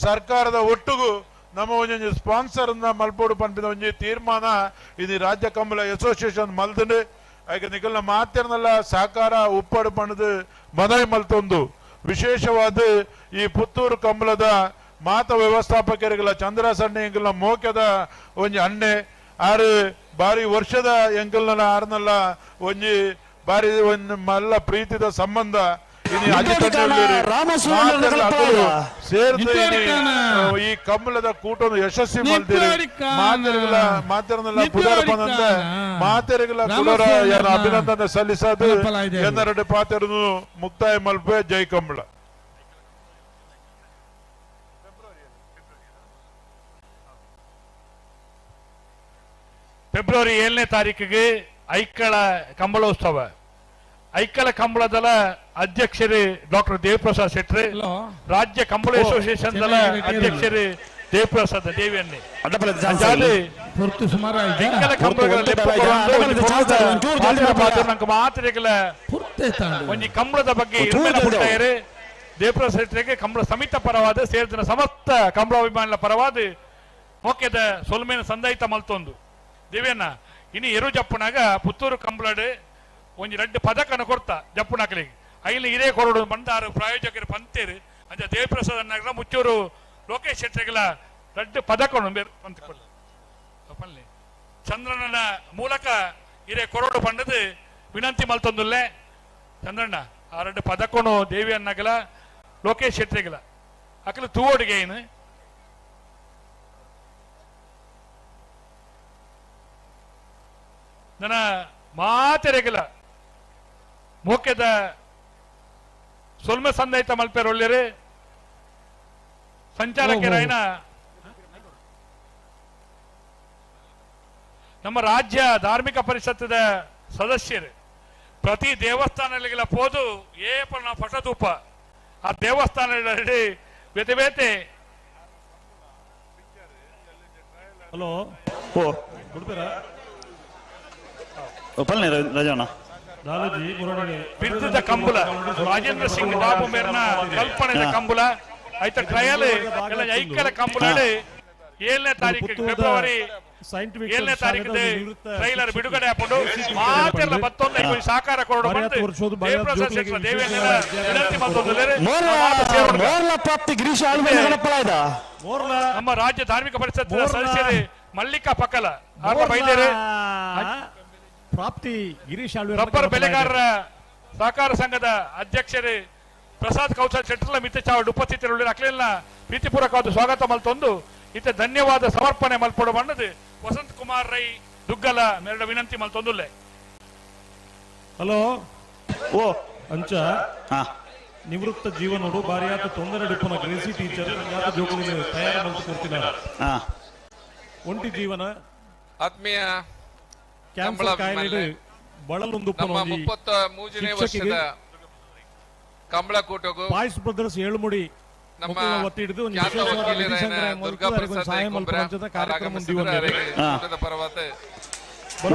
ಸರ್ಕಾರದ ಒಟ್ಟುಗು ನಮ್ಮ ಒಂಜೊಂಜಿ ಸ್ಪಾನ್ಸರ್ ಮಲ್ಪೋಡು ಪನ್ಪಿನ ಒಂಜಿ ತೀರ್ಮಾನ ಇದು ರಾಜ್ಯ ಕಂಬಳ ಅಸೋಸಿಯೇಷನ್ ಮಲ್ತಂಡು ಆಯ್ಕೆ ನಿಗಲ್ನ ಮಾತಿರ್ನಲ್ಲ ಸಹಕಾರ ಉಪ್ಪಡು ಪಣದು ಮನವಿ ಮಲ್ತೊಂದು ವಿಶೇಷವಾದ ಈ ಪುತ್ತೂರು ಕಂಬಳದ ಮಾತ ವ್ಯವಸ್ಥಾಪಕರಿಗಳ ಚಂದ್ರ ಸಣ್ಣ ಎಂಕಲ್ನ ಮೋಕ್ಯದ ಒಂಜಿ ಅಣ್ಣೆ ಆರು ಬಾರಿ ವರ್ಷದ ಎಂಕಲ್ನ ಆರ್ನಲ್ಲ ಒಂಜಿ ಬಾರಿ ಒಂದು ಮಲ್ಲ ಪ್ರೀತಿದ ಸಂಬಂಧ ಸೇರ್ದು ಈ ಕಂಬಳದ ಕೂಟವನ್ನು ಯಶಸ್ವಿ ಮಾಡ್ತೀರಿ ಮಾತೆರೆಗಳ ಮಾತೆರನೆಲ್ಲ ಪುದರ್ಪನಂದ ಮಾತೆರೆಗಳ ಕುಲರ ಅಭಿನಂದನೆ ಸಲ್ಲಿಸೋದು ಎನ್ನೆರಡು ಪಾತ್ರನು ಮುಕ್ತಾಯ ಮಲ್ಪೆ. ಜೈ ಕಂಬಳ. ಫೆಬ್ರವರಿ 7ನೇ ತಾರೀಕಿಗೆ ಐಕ್ಕಳ ಕಂಬಳೋತ್ಸವ. ಐಕ್ಕಳ ಕಂಬಳದಲ ಅಧ್ಯಕ್ಷರು ಡಾಕ್ಟರ್ ದೇವಪ್ರಸಾದ್ ಶೆಟ್ಟಿ, ರಾಜ್ಯ ಕಂಬಳ ಅಸೋಸಿಯೇಷನ್ ದಲ ಅಧ್ಯಕ್ಷರು ದೇವಪ್ರಸಾದ್ ದೇವಿಯನ್ನೇ. ಒಂಜಿ ಕಂಬಳದ ಬಗ್ಗೆ ದೇವಪ್ರಸಾದ್ ಶೆಟ್ಟಿಗೆ ಕಂಬಳ ಸಮಿತ ಪರವಾದ ಸೇರಿದ ಸಮಸ್ತ ಕಂಬಳ ಅಭಿಮಾನಿಗಳ ಪರವಾದ ಮೋಕೆದ ಸೊಲ್ಮೇನ ಸಂದಾಯಿತ ಮಲ್ತೊಂದು ದೇವಿಯನ್ನ. ಇನಿ ಎರು ಜಪ್ಪುನಾಗ ಪುತ್ತೂರು ಕಂಬಳಡು ಒಂಜಿ ರಡ್ಡು ಪದಕನ ಕೊರ್ತ ಜಪ್ಪುನಾಕಲಿಗೆ ಐಲಿ ಇದೇ ಕೊರಡು ಬಂದಾರು ಪ್ರಾಯೋಜಕರು ಪಂತೇರು ಅಂಚ ದೇವಪ್ರಸಾದ್ ನಗರ ಮುಚ್ಚೂರು ಲೋಕೇಶ್ ಶೆಟ್ಟಿಗಳ ರಡ್ಡು ಪದಕನು ಪಂತಕೊಳ್ಳ ಚಂದ್ರನ ಮೂಲಕ ಇರೇ ಕೊರಡು ಪಂಡದು ವಿನಂತಿ ಮಲ್ತೊಂದುಲ್ಲೆ. ಚಂದ್ರಣ್ಣ ಆ ರಡ್ಡು ಪದಕನು ದೇವಿಯನ್ನಗಲ ಲೋಕೇಶ್ ಶೆಟ್ಟಿಗಳ ಅಕಲು ತೂವೋಡಿಗೆ ಏನು ನನ್ನ ಮಾತೆರೆಗಲ ಮೋಕೆದ ಸೊಲ್ಮೆ ಸಂದೈತ ಮಲ್ಪೆರೊಳ್ಳೆರೆ ಸಂಚಾಲಕರಾಯನ ನಮ್ಮ ರಾಜ್ಯ ಧಾರ್ಮಿಕ ಪರಿಷತ್ತದ ಸದಸ್ಯರು ಪ್ರತಿ ದೇವಸ್ಥಾನಗಳಿಗೆಲ್ಲ ಪೋದು ಏಪನ ಪಟಧೂಪ ಆ ದೇವಸ್ಥಾನ ಬೇತೆ ಬೇತೆ. ಹಲೋ ಬಿರುದದ ಕಂಬುಲ ರಾಜೇಂದ್ರ ಸಿಂಗ್ ಬಾಬು ಮೇರ್ನ ಕಲ್ಪನೆದ ಕಂಬುಲ ಐತ ಟ್ರಯಲ್ ಎಲ್ಲ ಐಕ್ಕಲ ಕಂಬುಲ 7ನೇ ತಾರೀಕು ಫೆಬ್ರವರಿ 7ನೇ ತಾರೀಕು ಟ್ರೈಲರ್ ಬಿಡುಗಡೆ ಹಾಕೊಂಡು ಮಾತೆಲ್ಲ ಬತ್ತೊಂದು ಸಹಕಾರ ಕೊರಡು ದೇವಪ್ರಸಾದ್ ಶೆಟ್ಟರ ದೇವಿಯನ್ನೆಲ್ಲ ವಿನಂತಿ ನಮ್ಮ ರಾಜ್ಯ ಧಾರ್ಮಿಕ ಪರಿಷತ್ತಿನ ಸದಸ್ಯರು ಮಲ್ಲಿಕಾ ಪಕ್ಕಲ ಬೈದೇರೆ ಪ್ರಾಪ್ತಿ ಗಿರೀಶ್ ರಬ್ಬರ್ ಬೆಳೆಗಾರರ ಸಹಕಾರ ಸಂಘದ ಅಧ್ಯಕ್ಷರು ಪ್ರಸಾದ್ ಕೌಶಲ್ ಶೆಟ್ಟರ್ಲ ಮಿತ್ತ ಚಾವಡ್ ಉಪಸ್ಥಿತರುಳ್ಳ ಅಕ್ಲೆಲ್ಲ ಪ್ರೀತಿಪೂರ್ವಕವಾದ ಸ್ವಾಗತ ಮಲ್ತೊಂದು ಇತ್ತ ಧನ್ಯವಾದ ಸಮರ್ಪಣೆ ಮಲ್ಪೊಡು ಬಣ್ಣದು ವಸಂತ್ ಕುಮಾರ್ ರೈ ದುಗ್ಗಲ ಮೇರಡ ವಿನಂತಿ ಮಲ್ತೊಂದುಲ್ಲೆ. ಹಲೋ ಓ ಅಂಚ ನಿವೃತ್ತ ಜೀವನೋಡು ಬಾರಿಯಾತ ತೊಂದರೆ ಡಿಪ್ಪನ ಗ್ರೇಸಿ ಟೀಚರ್ ಜೋಗುಲಿನ ತಯಾರು ಮಲ್ತು ಕೊಡ್ತಿನ ಒಂಟಿ ಜೀವನ ಆತ್ಮೀಯ ಕ್ಯಾನ್ಸರ್ ಕಾಯಿಲೆ ಬಳಲೊಂದು ನಮ್ಮ 33ನೇ ವರ್ಷದ ಕಂಬಳಕೂಟಗೂ ಪಾಯ್ಸ್ ಬ್ರದರ್ಸ್ ಏಳುಮುಡಿ ನಮ್ಮ ಒತ್ತಿ ಹಿಡಿದು ಖ್ಯಾತ ವಕೀಲರಾದ ದುರ್ಗಾ ಪ್ರಸಾದ್ ಕಾರ್ಯಕ್ರಮ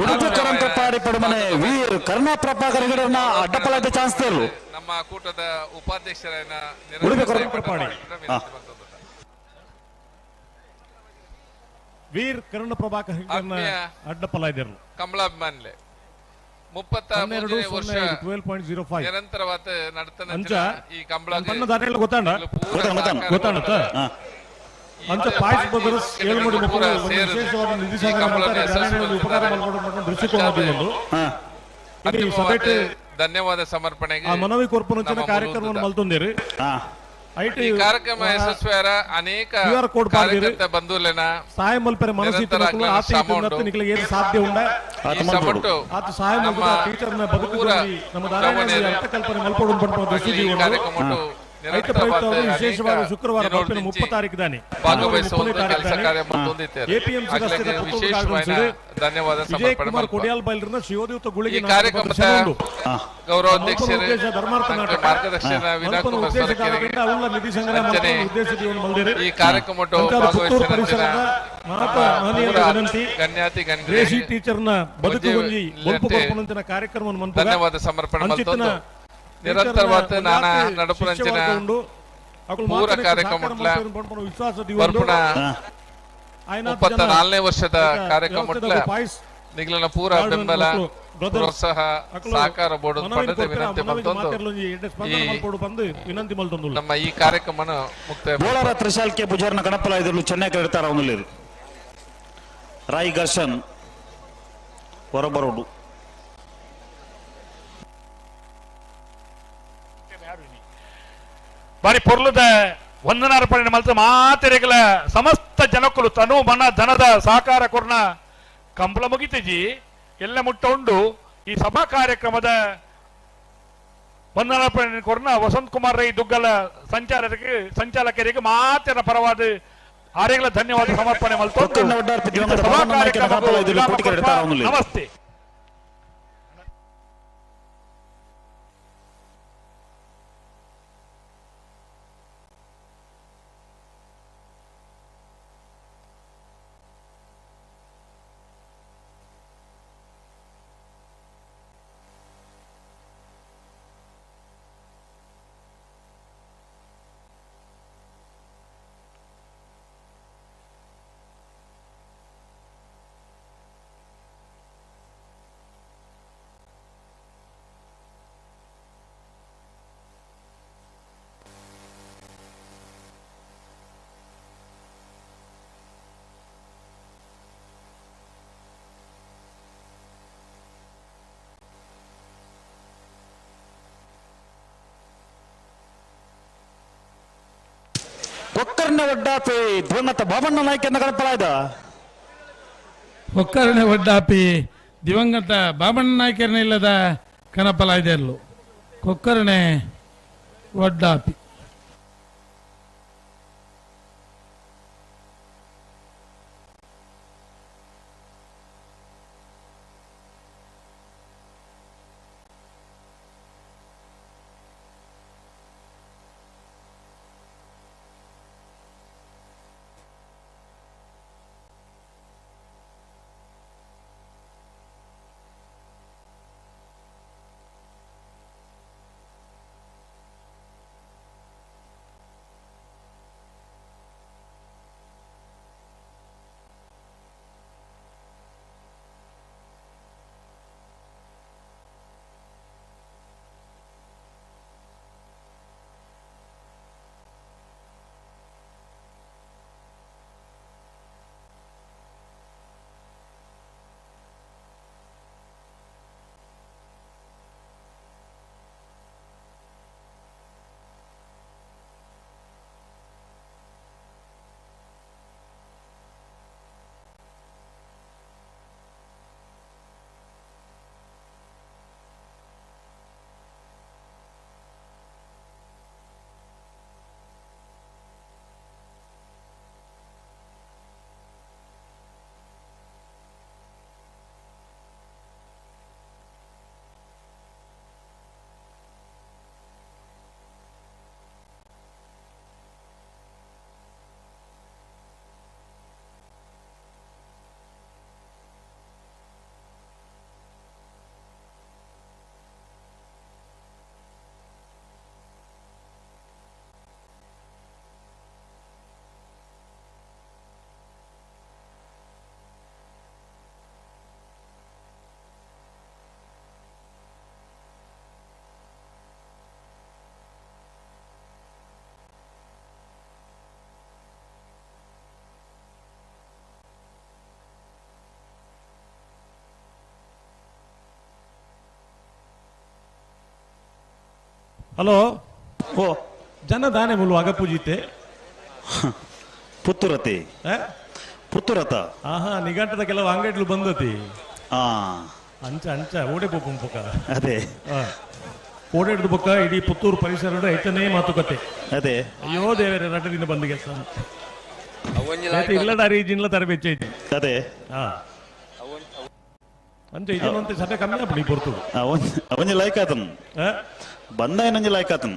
ಉಡುಪಿ ಕರಂಪ್ರಪಾಡಿ ಪಡುಮನೆ ವೀರ್ ಕರುಣಾ ಪ್ರಭಾಕರ್ ಹೆಗಡೆಯನ್ನ ಅಡ್ಡಪಲಾಟ ಚಾನ್ಸ್ ತೇರು ನಮ್ಮ ಕೂಟದ ಉಪಾಧ್ಯಕ್ಷರಾದ ಉಡುಪಿ ಕರುಣಪ್ರಪಾಡಿ ವೀರ್ ಕರುಣ ಪ್ರಭಾಕರ್ ಹೆಗಡೆಯನ್ನ ಅಡ್ಡಪಲ ಇದ್ದರು ಕಮಲಾಭಿಮಾನಿಲೆ 33ನೇ ವರ್ಷ 12.05 ನಿರಂತರವಾದ ನಡತನ ಈ ಕಂಬಳ ಗೊತ್ತಾಂಡ ಗೊತ್ತಾಂಡ ಅಂಚ ಪಾಯ್ಸ್ ಬ್ರದರ್ಸ್ ಏಳುಮುಡಿ ಮಕ್ಕಳು ಒಂದು ವಿಶೇಷವಾದ ನಿಧಿ ಸಂಗ್ರಹ ಮಾಡ್ತಾರೆ. ದಾನಿಗಳಿಗೆ ಉಪಕಾರ ಮಾಡ್ಕೊಂಡು ದೃಷ್ಟಿಕೋನ ಒಂದು ಈ ಸಭೆಟ್ ಧನ್ಯವಾದ ಸಮರ್ಪಣೆಗೆ ಆ ಮನವಿ ಕೊರ್ಪುನಂಚಿನ ಕಾರ್ಯಕ್ರಮವನ್ನು ಮಲ್ತೊಂದಿರಿ. IT ಈ ಕಾರ್ಯಕ್ರಮ ಯಶಸ್ವಿಯಾರ ಅನೇಕ QR code ಕಾರ್ಯಕರ್ತ ಬಂಧುಲೆನ ಸಹಾಯ ಮಲ್ಪೆರೆ ಮನಸ್ಸು ನಿರಂತರ ಇತ್ತು ಆತ ಶ್ರಮ ಉಂಟು. ನಿಕ್ಲೆ ಏನು ಸಾಧ್ಯ ಉಂಡ ಈ ಶ್ರಮಟ್ಟು ಆತ ಸಹಾಯ ನಮ್ಮ ಮಲ್ಪದ ಟೀಚರ್ನ ಬದುಕು ಪೂರ ನಮ್ಮ ದಾರಾಯಣ ಅರ್ಥಕಲ್ಪನೆ ಮಲ್ಪೊಡು ಪನ್ಪುನ ದೃಷ್ಟಿ ಈ ಕಾರ್ಯಕ್ರಮಟ್ಟು ರೈತ ಪ್ರಯುಕ್ತ ವಿಶೇಷವಾದ ಶುಕ್ರವಾರ ಬರ್ಪಿನ 30 ತಾರೀಕು ದಾನಿ ಭಾಗವಹಿಸುವ ಕೆಲಸ ಕಾರ್ಯ ಮತ್ತೊಂದಿದ್ದಾರೆ. ಎಪಿಎಂಸಿ ರಸ್ತೆದ ಅಕ್ಲೆಗ್ ಪುತ್ತೂರು ವಿಶೇಷವಾದ ಗಾರ್ಡನ್ಸ್ ಧನ್ಯವಾದ ವಿಜಯ್ ಸಮರ್ಪಣೆ ಕುಮಾರ್ ಮಲ್ಪ. ಕೊಡಿಯಾಲ್ ಬೈಲ್ರನ್ನ ಶಿವೋದ್ಯುತ ಗುಳಿಗೆ ಈ ಕಾರ್ಯಕ್ರಮದ ಗೌರವಾಧ್ಯಕ್ಷರು ಉದ್ದೇಶ ಧರ್ಮಾರ್ಥ ನಾಟಕ ಮಾರ್ಗದರ್ಶನ ವಿನೋದ್ ಮಲ್ಪನ ಕುಮಾರ್ ಉದ್ದೇಶ ಸೊರಕೆರೆಗೆ ಉಳ್ಳ ನಿಧಿ ಸಂಗ್ರಹ ಅಂಚನೆ ಮಲ್ಪನ ಉದ್ದೇಶ ಜೀವನ ಮಲ್ದಿರಿ. ಈ ಕಾರ್ಯಕ್ರಮಟ್ಟು ಅಂಚಾದ ಪುತ್ತೂರು ಭಾಗವಹಿಸಿದ ಪರಿಸರದ ಮಾತ ಮಹನೀಯರ ಪೂರ ವಿನಂತಿ ಗಣ್ಯಾತಿ ಗಣ್ಯರಿಗೆ ರೇಷಿ ಟೀಚರ್ನ ಬದುಕು ಒಂಜಿ ಒಂಜಿ ಬೊಲ್ಪು ಲೆಟ್ಟೆ ಕೊರ್ಪುನಂಚಿನ ಕಾರ್ಯಕ್ರಮವನ್ನು ಮನ್ಪುಗ. ಧನ್ಯವಾದ ಸಮರ್ಪಣೆ ಅಂಚಿತ್ತಿನ ಮಲ್ತೊಂದು ನಿರಂತರವಾದ ನಾನಾ ನಡಪುನಂಚಿನ ಶಿಷ್ಯವರ್ಗ ಉಂಡು. ಅಕುಲು ಪೂರ ಮಾತನೆ ಕಾರ್ಯಕ್ರಮ ಸಹಕಾರ ಮುಟ್ಲ ಮಲ್ಪೆರ್ ಪನ್ಪುನ ವಿಶ್ವಾಸ ದೀವೊಂದು. ಬರ್ಪುನ ಆಯ್ನಾತ್ ಜನ 34ನೇ ವರ್ಷದ ಈಗ ಕಾರ್ಯಕ್ರಮ ವ್ಯವಸ್ಥೆದ ಮುಟ್ಲ ಪಾಯ್ಸ್ ನಿಗ್ಲನ ಪೂರ ಗಾರ್ಡನ್ ಬೆಂಬಲ ಮಕ್ಕಳು, ಬ್ರದರ್ಸ್ ಪ್ರೋತ್ಸಾಹ ಅಕುಲು ಸಹಕಾರ ಬೋರ್ಡ್ ಮನವಿನ ಪಡೆದ ಕೊರ್ಪೆರ, ವಿನಂತಿ ಮನವಿಗೆ ಮಲ್ತೊಂದು ಮಾತೆರ್ಲೊಂಜಿ ಎಡ್ಡೆ ಸ್ಪಂದನೆ ಈ ಮಲ್ಪೊಡು ಪಂದ್ ವಿನಂತಿ ಮಲ್ತೊಂದುಲ್ಲ. ನಮ್ಮ ಈ ಕಾರ್ಯಕ್ರಮನ ಮುಕ್ತಾಯ ಬೋಳಾರ ತ್ರಿಶಾಲ್ಕೆ ಪೂಜಾರ್ನ ಗಣಪಲ ಎದುರು ಚೆನ್ನೈ ಕರೆಡ್ತಾರ ಅವನುಲೇರು ರಾಯ್ ಘರ್ಷನ್ ಹೊರಬರೋಡು ಬಾರಿ ಪೊರ್ಲುದ ವಂದನಾರ್ಪಣೆ ಮಲ್ತ ಮಾತೆರೆಗಲ ಸಮಸ್ತ ಜನಕ್ಕಲು ತನು ಮನ ಧನದ ಸಹಕಾರ ಕೊರ್ನ ಕಂಬಳ ಮುಗಿತಜಿ ಎಲ್ಲ ಮುಟ್ಟ ಉಂಡು ಈ ಸಭಾ ಕಾರ್ಯಕ್ರಮದ ವಂದನಾರ್ಪಣೆ ಕೊರ್ನ ವಸಂತ್ ಕುಮಾರ್ ರೈ ದುಗ್ಗಲ ಸಂಚಾಲಕರಿಗೆ ಮಾತೆರ ಪರವಾದ ಆರೆಗಳ ಧನ್ಯವಾದ ಸಮರ್ಪಣೆ ಮಲ್ತೊಂದು ಸಭಾ ಕಾರ್ಯಕ್ರಮ. ನಮಸ್ತೆ. ಕೊಕ್ಕರ್ಣೆ ಒಡ್ಡಾಪಿ ದಿವಂಗತ ಬಾಬಣ್ಣ ನಾಯ್ಕನ ಗಣಪಲಾಯ್ದ. ಕೊಕ್ಕರ್ಣೆ ಒಡ್ಡಾಪಿ ದಿವಂಗತ ಬಾಬಣ್ಣ ನಾಯ್ಕರನ್ನ ಇಲ್ಲದ ಕನಪಲಾಯ್ದೆರ್ಲು ಕೊಕ್ಕರ್ಣೆ ಒಡ್ಡಾಪಿ. ಹಲೋ ಓ ಜನ ದಾನೆ ಮುಲ್ಲು ಅಗಪೂಜಿತೆ ಪುತ್ತೂರತಿ ಪುತ್ತೂರತ ಆಹಾ ನಿಘಂಟದ ಕೆಲವು ಅಂಗಡಿಲು ಬಂದತಿ ಅಂಚ ಅಂಚ ಓಡೆ ಪೋಪುಂ ಪೊಕ್ಕ ಅದೇ ಓಡೆ ಹಿಡಿದು ಬೊಕ್ಕ ಇಡೀ ಪುತ್ತೂರು ಪರಿಸರ ಐತನೇ ಮಾತುಕತೆ ಅದೇ ಅಯ್ಯೋ ದೇವರೇ ರಡ್ಡ ದಿನ ಬಂದಿಗೆ ಇಲ್ಲದ ರೀಜಿನ್ಲ ತರಬೇಚಿ ಐತಿ ಅದೇ ಅಂಚ ಇದನ್ನಂತೆ ಸಭೆ ಕಮ್ಮಿ ಆಗ್ಬಿಡಿ ಪೊರ್ತು ಒಂಜಿ ಲೈಕ್ ಆತನ್ ಬಂದ ಏನೊಂಜಿ ಲೈಕ್ ಆತನ್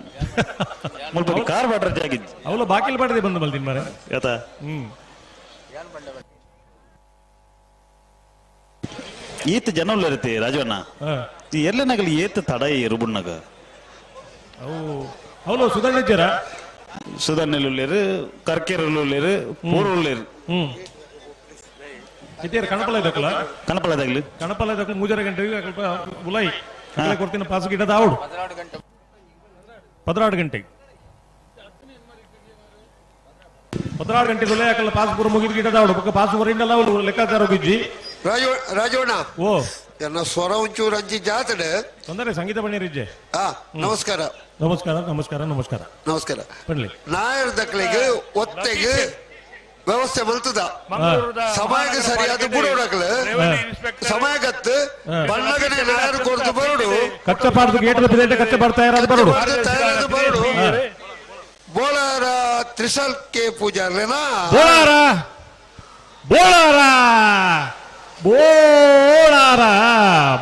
ಮುಲ್ಪ ಕಾರ್ ಬಾಡ್ರ ಜಾಗಿದ್ ಅವಲ ಬಾಕಿಲ್ ಬಾಡದೆ ಬಂದು ಮಲ್ದಿನ್ ಮಾರೆ ಆತ ಈತ ಜನ ಉಲ್ಲರಿತಿ ರಾಜವಣ್ಣ ಈ ಎಲ್ಲನಗಲಿ ಏತ ತಡ ಈ ರುಬುಣ್ಣಗ ಅವಲು ಸುಧರ್ಣ ಸುಧರ್ಣಲ್ ಉಳ್ಳೇರು ಕರ್ಕೇರಲ್ಲಿ ಉಳ್ಳೇರು ಪೂರ್ ಉಳ್ಳೇರು ಇದ್ದೇರು ಕಣಪಲ ಇದಕ್ಕಲ್ಲ ಕಣಪಲ ಇದಾಗ್ಲಿ ಕಣಪಲ ಇದಕ್ಕೆ ಮೂಜರ ಗಂಟೆಗೆ ಸ್ವಲ್ಪ ಉಲೈ ಅಕಲೆ ಕೊಡ್ತೀನಿ ಪಾಸ್ ಗಿಡದ ಆವಡು 16 ಗಂಟೆಗೆ 16 ಗಂಟೆಗೆ ಉಲೈ ಅಕಲ್ಲ ಪಾಸ್ ಪೂರ ಮುಗಿದ ಗಿಡದ ಆವಡು ಪಕ್ಕ ಪಾಸ್ ಹೊರಗಿಂದಲ್ಲ ಅವಳು ಲೆಕ್ಕಾಚಾರ ಹೋಗಿದ್ವಿ ರಾಜವಣ್ಣ ಓ ಎನ್ನ ಸ್ವರ ಒಂಚೂರು ಅಂಚಿ ಜಾತ್ರೆ ತೊಂದರೆ ಸಂಗೀತ ಬಣ್ಣಿರಿಜ್ಜೆ ನಮಸ್ಕಾರ ನಮಸ್ಕಾರ ನಮಸ್ಕಾರ ನಮಸ್ಕಾರ ನಮಸ್ಕಾರ ಬನ್ನಿ ನಾಯರ್ ದಕ್ಲಿಗೆ ಒತ್ತೆಗೆ ವ್ಯವಸ್ಥೆ ಮಲ್ತದ ಸಮಯಕ್ಕೆ ಸರಿಯಾದ ಬುಡೋಡಕ್ಲ ಸಮಯಗತ್ತು ಬಣ್ಣಗನೆ ನಾಯರ್ ಕೊಡ್ತು ಬರೋಡು ಕಚ್ಚಪಾಡ್ದು ಗೇಟ್ ಬಿದ್ದೆ ಕಚ್ಚಪಾಡ್ ತಯಾರಾದ ಬರೋಡು ತಯಾರಾದ ಬರೋಡು ಬೋಳಾರ ತ್ರಿಶಾಲ್ ಕೆ ಪೂಜಾರ್ಲೇನಾ ಬೋಳಾರ ಬೋಳಾರ ಬೋಳಾರ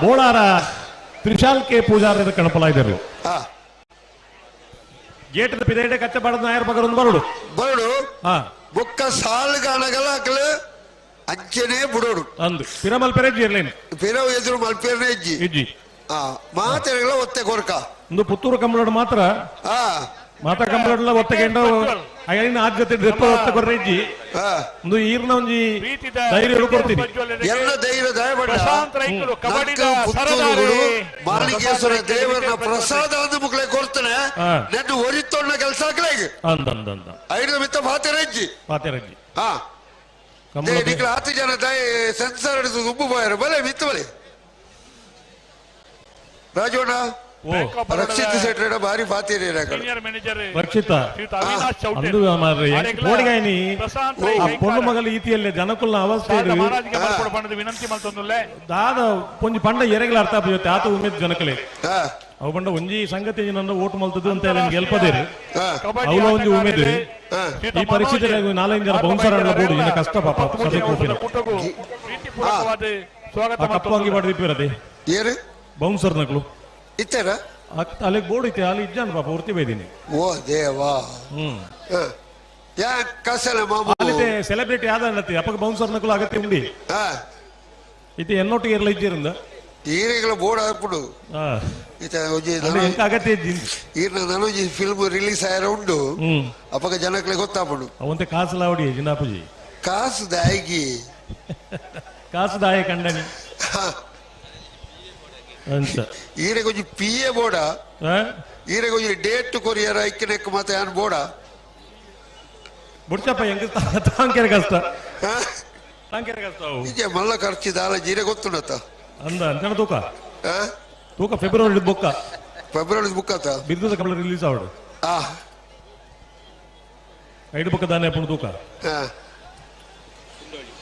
ಬೋಳಾರ ತ್ರಿಶಾಲ್ ಕೆ ಪೂಜಾರ ಕಣಪಲ ಇದ್ದಾರೆ ಗೇಟ್ ಪಿದೇಟೆ ಕಚ್ಚೆ ಬಾಡದ ನಾಯರ್ ಪಗರ ಒಂದು ಬರೋಡು ಬರೋಡು ಬೊಕ್ಕ ಸಾಲುಗಾನಗಲ ಅಕಲು ಅಂಚೆನೆ ಬುಡೋಡು ಅಂದು ಪಿರ ಮಲ್ಪೆರೆ ಇರ್ಲೇನು ಪಿರ ಎದುರು ಮಲ್ಪೆರನೆ ಇಜ್ಜಿ ಇಜ್ಜಿ ಮಾತೆರೆಗಳ ಒತ್ತೆ ಕೊರ್ಕ ಒಂದು ಪುತ್ತೂರು ಕಂಬಳೋಡು ಮಾತ್ರ ಮಾತಾ ಕಂಬಳೋಡ್ಲ ಒತ್ತೆ ಗೆಂಡ ಐನ ಆದ್ ಜೊತೆ ದೆಪ್ಪ ಒತ್ತೆ ಕೊರ್ರೆ ಇಜ್ಜಿ ಒಂದು ಈರ್ನ ಒಂಜಿ ಧೈರ್ಯ ಕೊಡ್ತೀನಿ ಎಲ್ಲ ಧೈರ್ಯ ದಯಪಡ ಪುತ್ತೂರು ಮಾಲಿಕೇಶ್ವರ ದೇವರನ್ನ ಪ್ರಸಾದ ಅಂದು ಮುಕ್ಲೆ ಕೊಡ್ತಾನೆ ನೆನ್ನು ಒರಿತೊಣ್ಣ ಕೆಲಸ ಹಾಕ್ಲೇಗೆ ಅಂದ ಅಂದ ಅಂದ ಐದು ಮಿತ್ತ ಪಾತೆರೆ ಇಜ್ಜಿ ಪಾತೆರೆ ಇಜ್ಜಿ ನಿಕ್ಲ ಹತ್ತು ಜನ ದಯ ಸೆನ್ಸರ್ ಹಿಡಿದು ಉಬ್ಬು ಬಾಯರು ಬಲೆ ಮಿತ್ತು ಬಲೆ ರಾಜವಣ್ಣ ರಕ್ಷಿತ್ ಶೆಟ್ಟರ್ ಭಾರಿ ಪಾತಿರಿ ರಕ್ಷಿತ ಅಂದು ಮಾರ್ರೆ ಕೋಡಿಗಾಯಿನಿ ಆ ಪೊಣ್ಣು ಮಗಲ ಈತಿಯಲ್ಲೇ ಜನಕುಲ್ನ ಅವಸ್ಥೆ ವಿನಂತಿ ಮಲ್ತೊಂದುಲ್ಲೆ ದಾದ ಒಂಜಿ ಪಂಡ ಎರೆಗಳ ಅರ್ಥ ಆಪುಜತೆ ಆತ ಉಮೇದ್ ಜನಕಲೆ ಅವು ಪಂಡ ಒಂಜಿ ಸಂಗತಿ ನನ್ನ ಓಟು ಮಲ್ತದ್ದು ಅಂತ ಹೇಳಿ ಗೆಲ್ಪದೇರು ಅವಳ ಒಂಜಿ ಉಮೇದ್ ಈ ಪರಿಸ್ಥಿತಿ ನಾಲ್ಕೈದು ಜನ ಬೌನ್ಸರ್ ಆಡಲ ಬೋಡು ಇನ್ನ ಕಷ್ಟ ಪಾಪ ಸಭೆ ಕೂಪಿನ ಸ್ವಾಗತ ಕಪ್ಪು ಅಂಗಿ ಪಡೆದಿಪ್ಪಿರದೆ ಏರು ಬೌನ್ಸರ್ ನಕಲು ಇತ್ತೇನ ಅಲ್ಲಿ ಬೋರ್ಡ್ ಇತ್ತೆ ಅಲ್ಲಿ ಇಜ್ಜಾನ್ ಪಾಪ ಉರ್ತಿ ಬೈದಿನಿ ಓ ದೇವಾ ಯಾ ಕಸಲ ಮಾಮು ಅಲ್ಲಿ ಸೆಲೆಬ್ರಿಟಿ ಆದ ಅನ್ನತಿ ಅಪ್ಪಗ ಬೌನ್ಸರ್ ನಕಲು ಅಗತ್ಯ ಉಂಡಿ ಇತ್ತೆ ಎನ್ನೊಟ್ಟಿಗೆ ಇರಲ ಇಜ್ಜಿರಂದ ಈರೆಗಳ ಬೋರ್ಡ್ ಹಾಕ್ಬಿಡು ಇತ್ತೆ ಒಂಜಿ ಎಂತ ಅಗತ್ಯ ಇಜ್ಜಿ ಈರ್ನ ನನೊಂಜಿ ಫಿಲ್ಮ್ ರಿಲೀಸ್ ಆಯರ ಉಂಡು ಅಪ್ಪಗ ಜನಕ್ಲೆ ಗೊತ್ತಾಪುಂಡು ಅವಂತೆ ಕಾಸು ಲಾವಡಿ ಜಿನಾಪುಜಿ ಕಾಸು ದಾಯಿಗಿ ಕಾಸು ದಾಯ ಕಂಡನಿ ಅಂತ ಈರೆ ಕೊಂಚ ಪಿ ಎ ಬೋಡ ಈರೆ ಕೊಂಚ ಡೇಟ್ ಕೊರಿಯರ್ ಐಕ್ಯನೆಕ್ ಮತ್ತೆ ಯಾನ್ ಬೋಡ ಬುಡ್ಚಪ್ಪ ಹೆಂಗ ತಾಂಕೆರೆ ಕಷ್ಟ ತಾಂಕೆರೆ ಕಷ್ಟ ಈಜೆ ಮಲ್ಲ ಖರ್ಚು ದಾಲ ಜೀರೆ ಗೊತ್ತುಂಡತ್ತ ಅಂದ ಅಂಚನ ತೂಕ ತೂಕ ಫೆಬ್ರವರಿ ಬುಕ್ಕ ಫೆಬ್ರವರಿ ಬುಕ್ ಆತ ಬಿರ್ದುದ ಕಮಲ ರಿಲೀಸ್ ಆವಡು ಐದು ಬುಕ್ಕ ದಾನೆ ಅಪ್ಪಣ ತೂಕ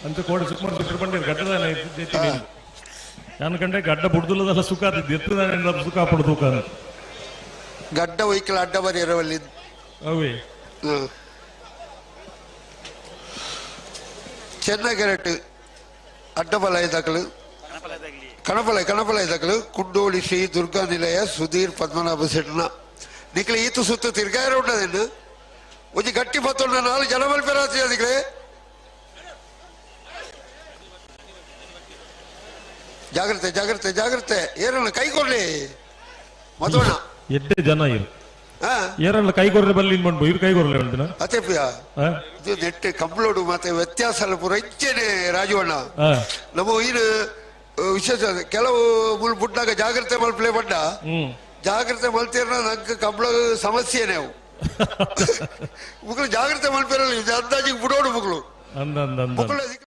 ಅಂತ ಕೋಡೆ ಸುಕುಮಾರ್ ಶೆಟ್ಟರ್ ಬಂಡಿರ್ ಗಡ್ಡದಾನೆ ನಾನು ಕಂಡ್ರೆ ಗಡ್ಡ ಬುಡ್ದುಲ್ಲದಲ್ಲ ಸುಖ ಆತಿದ್ದು ಎತ್ತದಾನೆ ಸುಖ ಅಪ್ಪಣ ತೂಕ ಅಂತ ಗಡ್ಡ ಒಯ್ಕಲ ಅಡ್ಡ ಬರಿಯರವಲ್ಲಿ ಅವೇ ಚೆನ್ನಗೆರೆಟ್ ಅಡ್ಡಬಲ ಇದ್ದಕಲು ಕಣಪಲೆ ಕಣಪಲೆ ಇದ್ದಕಲು ಕುಂಡೋಳಿ ಶ್ರೀ ದುರ್ಗಾ ನಿಲಯ ಸುಧೀರ್ ಪದ್ಮನಾಭ ಶೆಟ್ಟನ ನಿಕ್ಲೆ ಈತು ಸುತ್ತ ತಿರ್ಗಾಯರ ಉಂಡದೇನು ಒಂಜಿ ಗಟ್ಟಿ ಪತ್ತೊಂಡ ನಾಲ್ ಜನ ಮಲ್ಪೆರಾತಿ ಅದಕ್ಕೆ ಜಾಗ್ರತೆ ಜಾಗ್ರತೆ ಜಾಗ್ರತೆ ಏರಲ್ಲ ಕೈ ಕೊಡ್ಲಿ ಮಧುವಣ್ಣ ಎಡ್ಡೆ ಜನ ಇರು ಏರಲ್ಲ ಕೈ ಕೊರ್ರೆ ಬಲ್ಲಿ ಇನ್ಬಂಡು ಇರು ಕೈ ಕೊರ್ಲೆ ಉಂಟು ಅತ್ತೆ ಪ್ರಿಯ ಇದು ನೆಟ್ ಕಂಬ್ಳೋಡು ಮತ್ತೆ ವ್ಯತ್ಯಾಸ ಅಲ್ಲ ಪೂರ ಇಚ್ಚೇನೆ ರಾಜುವಣ್ಣ ನಮ್ಮ ಇದು ವಿಶೇಷ ಕೆಲವು ಮುಲ್ ಬುಡ್ನಾಗ ಜಾಗ್ರತೆ ಮಲ್ಪ್ಲೆ ಬಡ್ಡ ಜಾಗ್ರತೆ ಮಲ್ತೀರ್ನ ನಂಗೆ ಕಂಬ್ಳ ಸಮಸ್ಯೆನೆ ಅವು ಮುಗ್ಳು ಜಾಗ್ರತೆ ಮಲ್ಪೇರಲ್ಲ ಅಂದಾಜಿಗೆ ಬಿಡೋಡು ಮುಗ್ಳು ಅಂದ ಅಂದ ಅಂದ ಮುಗ್ಳು